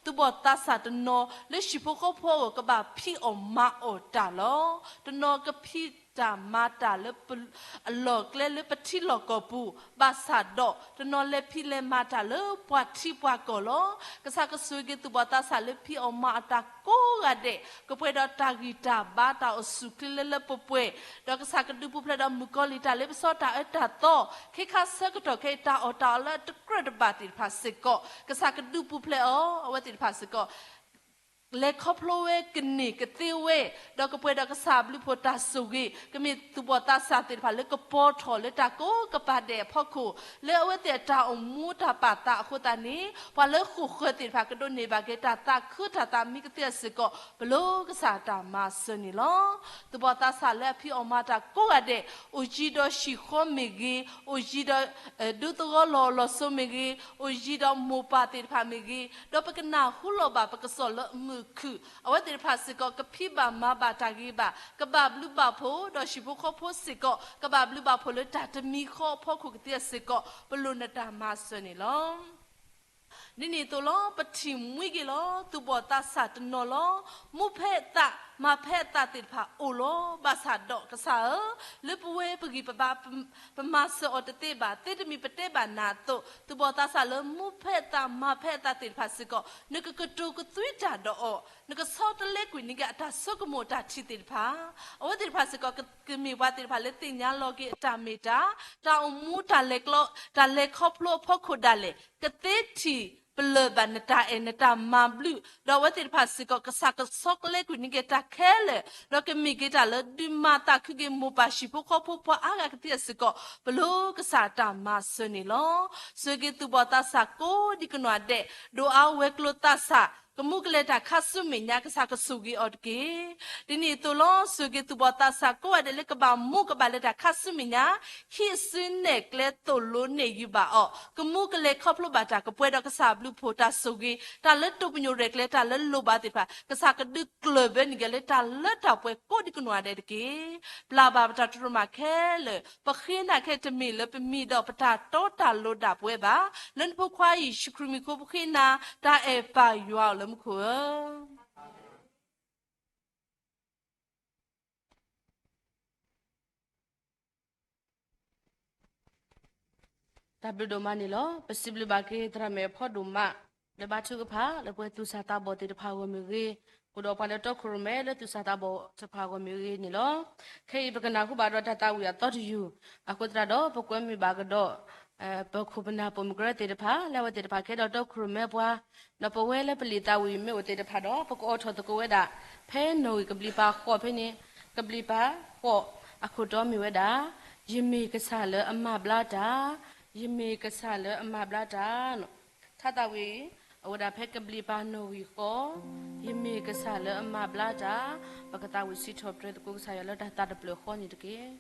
သူၣ်ဘီၣ်သးစၢ်တနီၤ လၢဟံၣ်ဖိဃီဖိအဂီၢ် ကဘၣ်ဖံးအီၣ်မၤအီၣ်တၢ်လီၤ. တနီၤကဖံးတၢ်မၤတၢ်လၢပ အလီၢ်ကျဲလၢပထံလီၢ်ကီၢ်ပူၤ, ဘၣ်ဆၣ်ဒီး တနီၤလဲၤဖံးလဲၤမၤတၢ်လၢပှၤထံပှၤကီၢ်လီၤ. ကစၢ်ကဆိၣ်ဂ့ၤက့ၤသူၣ်ဘီၣ်သးစၢ်လၢဖံးအီၣ်မၤအီၣ်တၢ်ကိးဂၤဒဲး, ကပှဲၤဒီးတၢ်ဂံၢ်တၢ်ဘါတၢ်အိၣ်ဆူၣ်အိၣ်ချ့လၢလၢပှဲၤပှဲၤ, ဒီးကစၢ်ကဒုးပူၤဖျဲးဒီးမုၣ်ကီၤလံၢ်တၢ်လ့ပစီတၢ်အၢတၢ်သီ, ခ့ခါဆၢကတီၢ်ခဲအံၤ တၢ်အီၣ်တၢ်အီလၢအတကြၢးတဘၣ်သ့ၣ်တဖၣ်စ့ၢ်ကီး, ကစၢ်ကဒုးပူၤဖျဲးအီၤ, အဝဲသ့ၣ်တဖၣ်စ့ၢ်ကီး လဲၤခီဖျိဝဲကန့ၢ်ကသ့ဝဲ, ဒီးကပှဲၤဒီးကစၢ်အဘျုးအဖှိၣ်တၢ်ဆိၣ်ဂ့ၤ, ကမ့ၢ်သူၣ်ဘီၣ်သးစၢ်သ့ၣ်တဖၣ်လၢကပီၤထီၣ်လၢတၢ်ကိးကပၤဒဲးအဖီခိၣ်, လၢအဝဲသ့ၣ်အတၢ်အိၣ်မူတၢ်ပာ်သးအဃိသတးန့ၣ်, ပှၤလၢဃိာ်ဃၢၤသ့ၣ်တဖၣ်ကဒိးန့ၢ်ဘၣ်က့ၤတၢ်သးခုတၢ်သးမံကသ့စ့ၢ်ကီး, ပလိာ်ကစၢ်တၢ်မၤစၢၤန့ၣ်လီၤ. သူၣ်ဘီၣ်သးစၢ်လၢအဖံးအီၣ်မၤတၢ်ကိးဂၤဒဲး, အိၣ်ယံၤဒီးဟံၣ်ဃီမ့ၢ်ဂ့ၤ, အိၣ်ယံၤဒီး ဒူသဝီလီၤလီၤစိၤမ့ၢ်ဂ့ၤ, အိၣ်ယံၤဒီးမိၢ်ပၢ်သ့ၣ်တဖၣ်မ့ၢ်ဂ့ၤ, ဒီးပကနၢ်ဟူလီၤဘၣ်ပကစီၣ်လၢအမုာ်အခုၣ်, အဝဲသ့ၣ်တဖၣ်စ့ၢ်ကီး ကဖံးဘၣ်မၤဘၣ်တၢ်ဂ့ၤဘၣ်, ကဘၣ်ဘျုးဘၣ်ဖှိၣ်, ဒီးဟံၣ်ဖိဃီဖိစ့ၢ်ကီး ကဘၣ်ဘျုးဘၣ်ဖှိၣ်လၢတၢ်တမံၤဃီအဖီခိၣ်ကသ့စ့ၢ်ကီး, ပလိာ်နတၢ်မၤစၢၤန့ၣ်လီၤ. ဒ်န့ၣ်အသိးလီၤ, ပထံၣ်မှံက့ၤလီၤ, သူၣ်ဘီၣ်သးစၢ်တနီၤလီၤ. မူဖဲအသး မၤဖဲအသးသ့ၣ်တဖၣ်အိၣ်လီၤ. ဘၣ်ဆၣ်ဒီးကစၢ်ဧၢ, လၢပဝဲပဂံၢ်ပဘါ ပမၤစၢၤအီၤတသ့ဘၣ်. သ့တမံၤပတဲဘၣ်နၤအသိး, သူၣ်ဘီၣ်သးစၢ်လၢမူဖဲအသး မၤဖဲအသးသ့ၣ်တဖၣ်စ့ၢ်ကီး, နကကတိၤကသွံတၢ်ဒီးအီၤ, နကဆီတလဲကွံာ်န့ၢ်က့ၤအတၢ်ဆိကမိၣ်တၢ်ထံၣ်သ့ၣ်တဖၣ်. အဝဲသ့ၣ်တဖၣ်စ့ၢ်ကီး ကမ့ၢ်ပှၤသ့ၣ်တဖၣ်လၢသ့ၣ်ညါလီၤက့ၤအတၢ်မ့ၢ်တၢ်, တၢ်အိၣ်မူတၢ်လဲၤကျီ, တၢ်လဲၤခီဖျိအဖီခိၣ်ဒၣ်လဲာ်, ကသ့ထံၣ်ပလၢၢ်ဘၣ်နတၢ်အဲၣ်နတၢ်မၤဘျုး, ဒီးအဝဲသ့ၣ်တဖၣ်စ့ၢ်ကီး ကစၢ်ကဆီတလဲကွံာ်န့ၢ်က့ၤတၢ်ခဲလၢာ်, ဒီးကမ့ၢ်က့ၤတၢ်လၢဒုးမၤသးခုက့ၤမိၢ်ပၢ်ဟံၣ်ဖိဃီဖိပှၤအါဂၤကသ့စ့ၢ်ကီး, ပလိၤကစၢ်တၢ်မၤစၢၤန့ၣ်လီၤ. ဆိၣ်ဂ့ၤသူၣ်ဘီၣ်သးစၢ်ကိးဒံကနီၢ်ဒဲး, ဒိၣ်အါဝဲၤကျိၤသးစၢ်, ကမူကလဲၤတၢ်ခါဆူမဲာ်ညါ ကစၢ်ကဆိၣ်ဂ့ၤအီၤတက့ၢ်. ဒ်န့ၣ်အသိးလီၤ. ဆိၣ်ဂ့ၤသူၣ်ဘီၣ်သးစၢ်ကိးဂၤဒဲးလၢကဘၣ်မူကဘၣ်လဲၤတၢ်ခါဆူမဲာ်ညါ, ဟံးစုနဲၣ်ကျဲသိၣ်လိနဲၣ်ယုာ်ဘၣ်အီၤ, ကမူကလဲၤခီဖျိဘၣ်တၢ်ကပှဲၤဒီးကစၢ်အဘျုးအဖှိၣ်တၢ်ဆိၣ်ဂ့ၤ, တၢ်လၢတိၢ်ပညိၣ်ရဲၣ်ကျဲၤ တၢ်လၢလိၣ်ဘၣ်သ့ၣ်တဖၣ် ကစၢ်ကဒုးကျၢၢ်ဘၢန့ၢ်က့ၤလၢတၢ်လၢတၢ်ပှဲၤကိးဒံကနီၢ်ဒဲးတက့ၢ်. ပျၢ်ဘၣ်ပတၢ်တြီမးခဲလၢာ်, ပဃ့နၤခဲတမ့ၢ်လၢပမံၤဒီးပတၢ်တီတၢ်လိၤဒၣ်ပဝဲဘၣ်, လၢနဖိခွါယ့ၣ်ၡူးခရံာ်မံၤအဃိ ပဃ့နၤ, တၢ်အဲၣ်ပၢ်ယွၤဧၢလၢမူခိၣ်ဧၢ. တၢ်ဘျုးဒိၣ်မးန့ၣ်လီၤ. ပစံးဘျုးဘၣ်က့ၤသရၣ်မုၣ်အဖီဒိၣ်မး လၢဘါထုကဖၣ် လၢပှၤသူၣ်စၢ်သးဘီၣ်သ့ၣ်တဖၣ်အဂီၢ်မ့ၢ်ဂ့ၤ, အိၣ်ဒီးပှၤလၢတီခိၣ်ရိၣ်မဲလၢသူၣ်စၢ်သးဘီၣ်တဖၣ်အဂီၢ်မ့ၢ်ဂ့ၤန့ၣ်လီၤ. ခဲအံၤပကနၢ်ဟူဘၣ်ဒီးတၢ်သးဝံၣ်အသီတယုၢ်, အဃိသတးဒီး ပကွဲမုာ်ဘၣ်ကဒီး ပခိၣ်ပနၢ်ပိာ်မုၣ်ကရၢသ့ၣ်တဖၣ် လၢအဝဲသ့ၣ်တဖၣ်ကဲဒီးတီခိၣ်ရိၣ်မဲပှၤ, ဒီးပဝဲလၢပလံာ်သးဝံၣ်မ့ၢ်အိၣ်သ့ၣ်တဖၣ်ဒီး ပကအိးထီၣ်သကိးဝဲဒၣ် ဖဲနီၣ်ဂံၢ်ကဘျံးပၤဃိးဖဲန့ၣ်, ကဘျံးပၤဃိးအခိၣ်တီမ့ၢ်ဝဲဒၣ်, ယမ့ၢ်ကစၢ်လၢအမၤဘျါတၢ်, ယမ့ၢ်ကစၢ်လၢအမၤဘျါတၢ်. ထါသးဝံၣ် အဝဲဒၣ်ဖဲကဘျံးပၤနီၣ်ဂံၢ်ဃိး, ယမ့ၢ်ကစၢ်လၢအမၤဘျါတၢ်. ပကသးဝံၣ်စံးထီၣ်ပတြၢၤသကိးကစၢ်ယွၤလၢတၢ်သးတဖျၢၣ်ဃီန့ၣ်တက့ၢ်.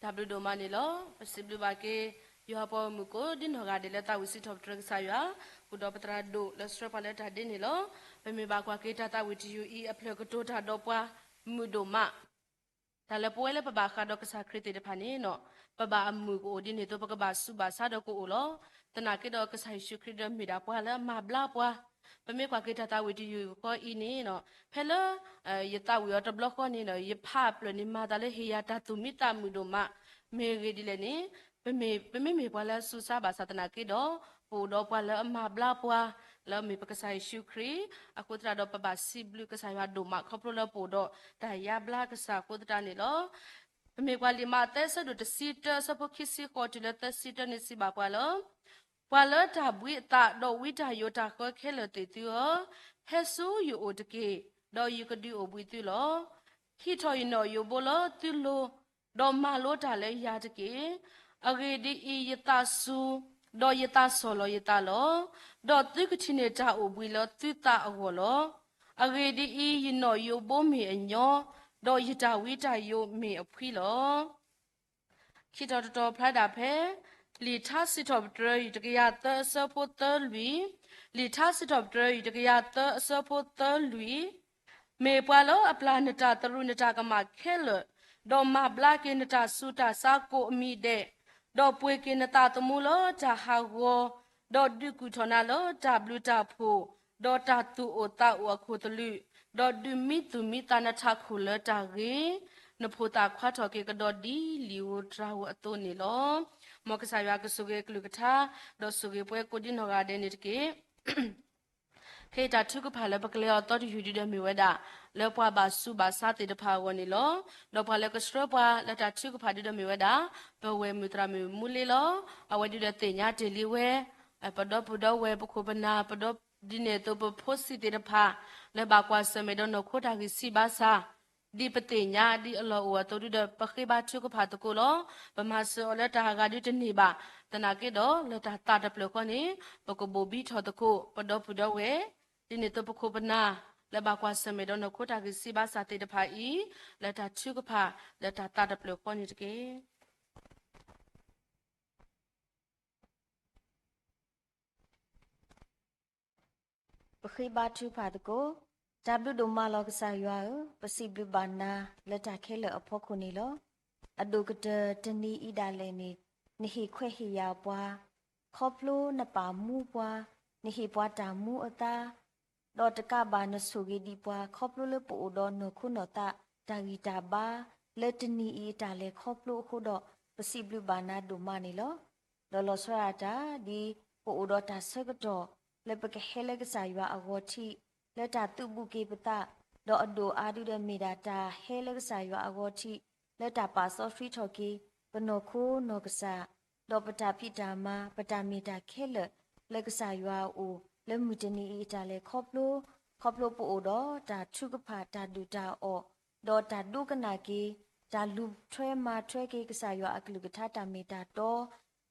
တၢ်ဘျုးဒိၣ်မးန့ၣ်လီၤ. ပစံးဘျုးဘၣ်က့ၤ ယွၤပှၤဂီၢ်မုၢ်ကိးဒ်နီၢ်ဂၤဒဲးလၢသးဝံၣ်စံးထီၣ်ပတြၢၤကစၢ်ယွၤ, ဃုာ်ဒီးပသရၣ်ဒိၣ်လၢဆှၢပှၤလၢတၢ်ဒ့န့ၣ်လီၤ. ပမ့ၢ်ဘၣ်ကွၢ်က့ၤတၢ်သးဝံၣ်တယုၢ်အံၤ အဖျၢၣ်ကတိၤတၢ်ဒီးပှၤမုာ်ဒိၣ်မး တၢ်လၢပဝဲလၢပဘၣ်ဃးဒီးကစၢ်ခရံာ်သ့ၣ်တဖၣ်န့ၣ်, ပဘၣ်အမုာ်ကအိၣ်ဒ်န့ၣ်အသိး ပကဘၣ်ဆူးဘၣ်ဆါဒီးကအိၣ်လီၤ. သနာ်က့ဒီးကစၢ်ယ့ၣ်ၡူးခရံာ်ဒီးမ့ၢ်ဒၣ်ပှၤလၢအမၤဘျါပှၤ, ပမ့ၢ်ကွၢ်က့ၤတၢ်သးဝံၣ်တယုၢ်ဃီအံၤန့ၣ်, ဖဲလၢ ယသးဝံၣ်အီၤတဘျီဃီန့ၣ်, ယဖးအဖျၢၣ်န့ၣ် မၤသးလၢဟ့ၣ်ယၤတၢ်သူၣ်မံသးမုာ်ဒိၣ်မး, မ့ၢ်ဂ့ၢ်ဒ်လဲၣ်န့ၣ်, ပမ့မ့ၢ်ပှၤလၢအဆူးဘၣ်ဆါသနာ်က့ဒီး, ပအိၣ်ဒီးပှၤလၢအမၤဘျါပှၤ လၢအမ့ၢ်ပကစၢ်ယ့ၣ်ၡူးခရံာ်, အဃိသတးဒီး ပဘၣ်စံးဘျုးကစၢ်ယွၤဒိၣ်မးခီဖျိလၢပအိၣ်ဒီးတၢ်ယါဘျါကစၢ်အဃိသတးန့ၣ်လီၤ. ပမ့ၢ်ကွၢ်လံာ်မးသဲအဆၢဒိၣ်တဆံတၢ အဆၢဖိခံဆံဃိးတုၤလၢသၢဆံတၢန့ၣ်စံးဘၣ်ပှၤလၢ ပှၤလၢတၢ်ဘှံးအသးဒီးဝံတၢ်ယိးတၢ်ဃၢခဲလၢာ်သ့ၣ်သုဧၢ, ဟဲဆူယအိၣ်တက့ၢ်, ဒီးယကဒုးအိၣ်ဘှံးသုလီၤ. ဟံးထီၣ်ယနီၣ်ယိးဘိလၢသုလိၤ, ဒီးမၤလိတၢ်လၢယၤတက့ၢ်. အဂ့ၢ်ဒ်အံၤ, ယသးစူၤ, ဒီးယသးဆီၣ်လီၤယသးလီၤ. ဒီးသုကထံၣ်န့ၢ်တၢ်အိၣ်ဘှံးလၢသုသးအဂီၢ်လီၤ. အဂ့ၢ်ဒ်အံၤ, ယနီၣ်ယိးဘိမ့ၢ်အညီ, ဒီးယတၢ်ဝံတၢ်ယိးမ့ၢ်အဖှံလီၤ. ခံထီၣ်တတီၤဖျါဒၣ်ဖဲ လံာ်ထါစံးထီၣ်ပတြၢၤ တကယၤသၢအဆၢဖိသၢလွံၢ်, လံာ်ထါစံးထီၣ်ပတြၢၤ တကယၤသၢအဆၢဖိသၢလွံၢ်, မ့ၢ်ပှၤလၢအပျၢ်နတၢ်သရူးနတၢ်ကမၣ်ခဲလၢာ်, ဒီးမၤဘျါက့ၤနတၢ်ဆူးတၢ်ဆါကိးအမံၤဒဲး, ဒီးပှ့ၤက့ၤနသးသမူလၢတၢ်ဟးဂီၤ, ဒီးဒုးကူၣ်ထီၣ်နၤလၢတၢ်ဘျုးတၢ်ဖှိၣ်, ဒီးတၢ်သူၣ်အိၣ်သးအိၣ်အခိၣ်သလုး, ဒီးဒုးမံသူၣ်မံသးနထးခိၣ်လၢတၢ်ဂ့ၤ, နဖိသၣ်ခွါထီၣ်က့ၤကဒီးဒ်လံာ်ဧိၤတြၤဧိၤအသိးန့ၣ်လီၤ. မ်ကစၢ်ယွၤကဆိၣ်ဂ့ၤအကလုၢ်ကထါ, ဒီးဆိၣ်ဂ့ၤပှၤကိးဒ်နီၢ်ဂၤဒဲးန့ၣ်တက့ၢ်. ခဲအံၤတၢ်ထုကဖၣ်လၢပကလဲၤအီၤသီတယုၢ်ဒုဒီးမ့ၢ်ဝဲဒၣ် လၢပှၤဘၣ်ဆူးဘၣ်ဆါသ့ၣ်တဖၣ်အဂီၢ်န့ၣ်လီၤ. ဒီးပှၤလၢကဆှၢပှၤလၢတၢ်ထုကဖၣ်ဒုဒီးမ့ၢ်ဝဲဒၣ် ပဝဲၢ်မုၣ်သရၣ်မုၣ်မူလ့လီၤ. အဝဲဒုဒီးသ့ၣ်ညါတ့ၢ်လံဝဲ ပဒီပုၢ်ဒီဝဲၢ် ပခိၣ်ပနၢ် ပဒီဒ်န့ၣ်အသိးပဖိဆံးသ့ၣ်တဖၣ် လၢဘၣ်ကွၢ်ဆၢၣ်မဲာ်ဒီးနီၢ်ခိတၢ်ဂံၢ်စၢ်ဘါစၢ် ဒ်ပသ့ၣ်ညါဒ်အလီၢ်အိၣ်အသိးဒုဒီး ပဃ့ဘါထုကဖၣ်သကိးလီၤ. ပမၤစၢၤအီၤလၢတၢ်ဂၤဒုတန့ၢ်ဘၣ်. သနာ်က့ဒီး လၢတၢ်သးတဖျၢၣ်ဃီန့ၣ် ပကဘိၣ်ဘံထီၣ်သကိး ပဒီပုၢ်ဒီဝဲၢ် ဒ်န့ၣ်အသိးပခိၣ်ပနၢ် လၢဘၣ်ကွၢ်ဆၢၣ်မဲာ်ဒီးနီၢ်ခိတၢ်ဂံၢ်စၢ်ဘါစၢ်သ့ၣ်တဖၣ်အံၤ လၢတၢ်ထုကဖၣ် လၢတၢ်သးတဖျၢၣ်ဃီန့ၣ်တက့ၢ်. ပဃ့ဘါထုကဖၣ်သကိး. တၢ်ဘျုးဒိၣ်မးလီၤကစၢ်ယွၤဧၢ, ပစံးဘျုးဘၣ်နၤလၢတၢ်ခဲလၢာ်အဖီခိၣ်န့ၣ်လီၤ. အဒိၣ်ကတၢၢ်တနံၤအံၤဒၣ်လဲာ်န့ၣ် နဟ့ၣ်ခွဲးဟ့ၣ်ယာ်ပှၤ, ခီဖျိနပာ်မူပှၤ, နဟ့ၣ်ပှၤတၢ်မူအသါ ဒီးတကးဘၣ်နဆိၣ်ဂ့ၤဒံးပှၤ ခီဖျိလၢပအိၣ်ဒီးနီၢ်ခိနီၢ်သး တၢ်ဂံၢ်တၢ်ဘါ လၢတနံၤအံၤအတၢ်လဲၤခီဖျိအဃိဒီး ပစံးဘျုးဘၣ်နၤဒိၣ်မးန့ၣ်လီၤ. ဒီးလီၤဆီဒၣ်တၢ် ဒ်ပအိၣ်ဒီးတၢ်ဆၢကတီၢ် လၢပကဟဲလၢကစၢ်ယွၤအဂီၢ်ထံး လၢတၢ်သုးဘူးက့ၤပသး ဒီးအဒိၣ်အါဒုဒီးမ့ၢ်ဒၣ်တၢ်ဟဲလၢကစၢ်ယွၤအဂီၢ်ထံး လၢတၢ်ပာ်စီဆှံထီၣ်က့ၤ ပနီၢ်ခိနီၢ်ကစၢ် ဒီးပတၢ်ဖံးတၢ်မၤ ပတၢ်မ့ၢ်တၢ်ခဲလၢာ် လၢကစၢ်ယွၤအအိၣ် လၢမုၢ်တနံၤအံၤအတၢ်လဲၤခီဖျိ ခီဖျိပအိၣ်ဒီးတၢ်ထုကဖၣ် တၢ်ဒုၣ်တၢ်အီၣ် ဒီးတၢ်ဒိကနၣ်က့ၤ တၢ်လူၤထွဲမၤထွဲက့ၤကစၢ်ယွၤအကလုၢ်ကထါတၢ်မ့ၢ်တၢ်တီ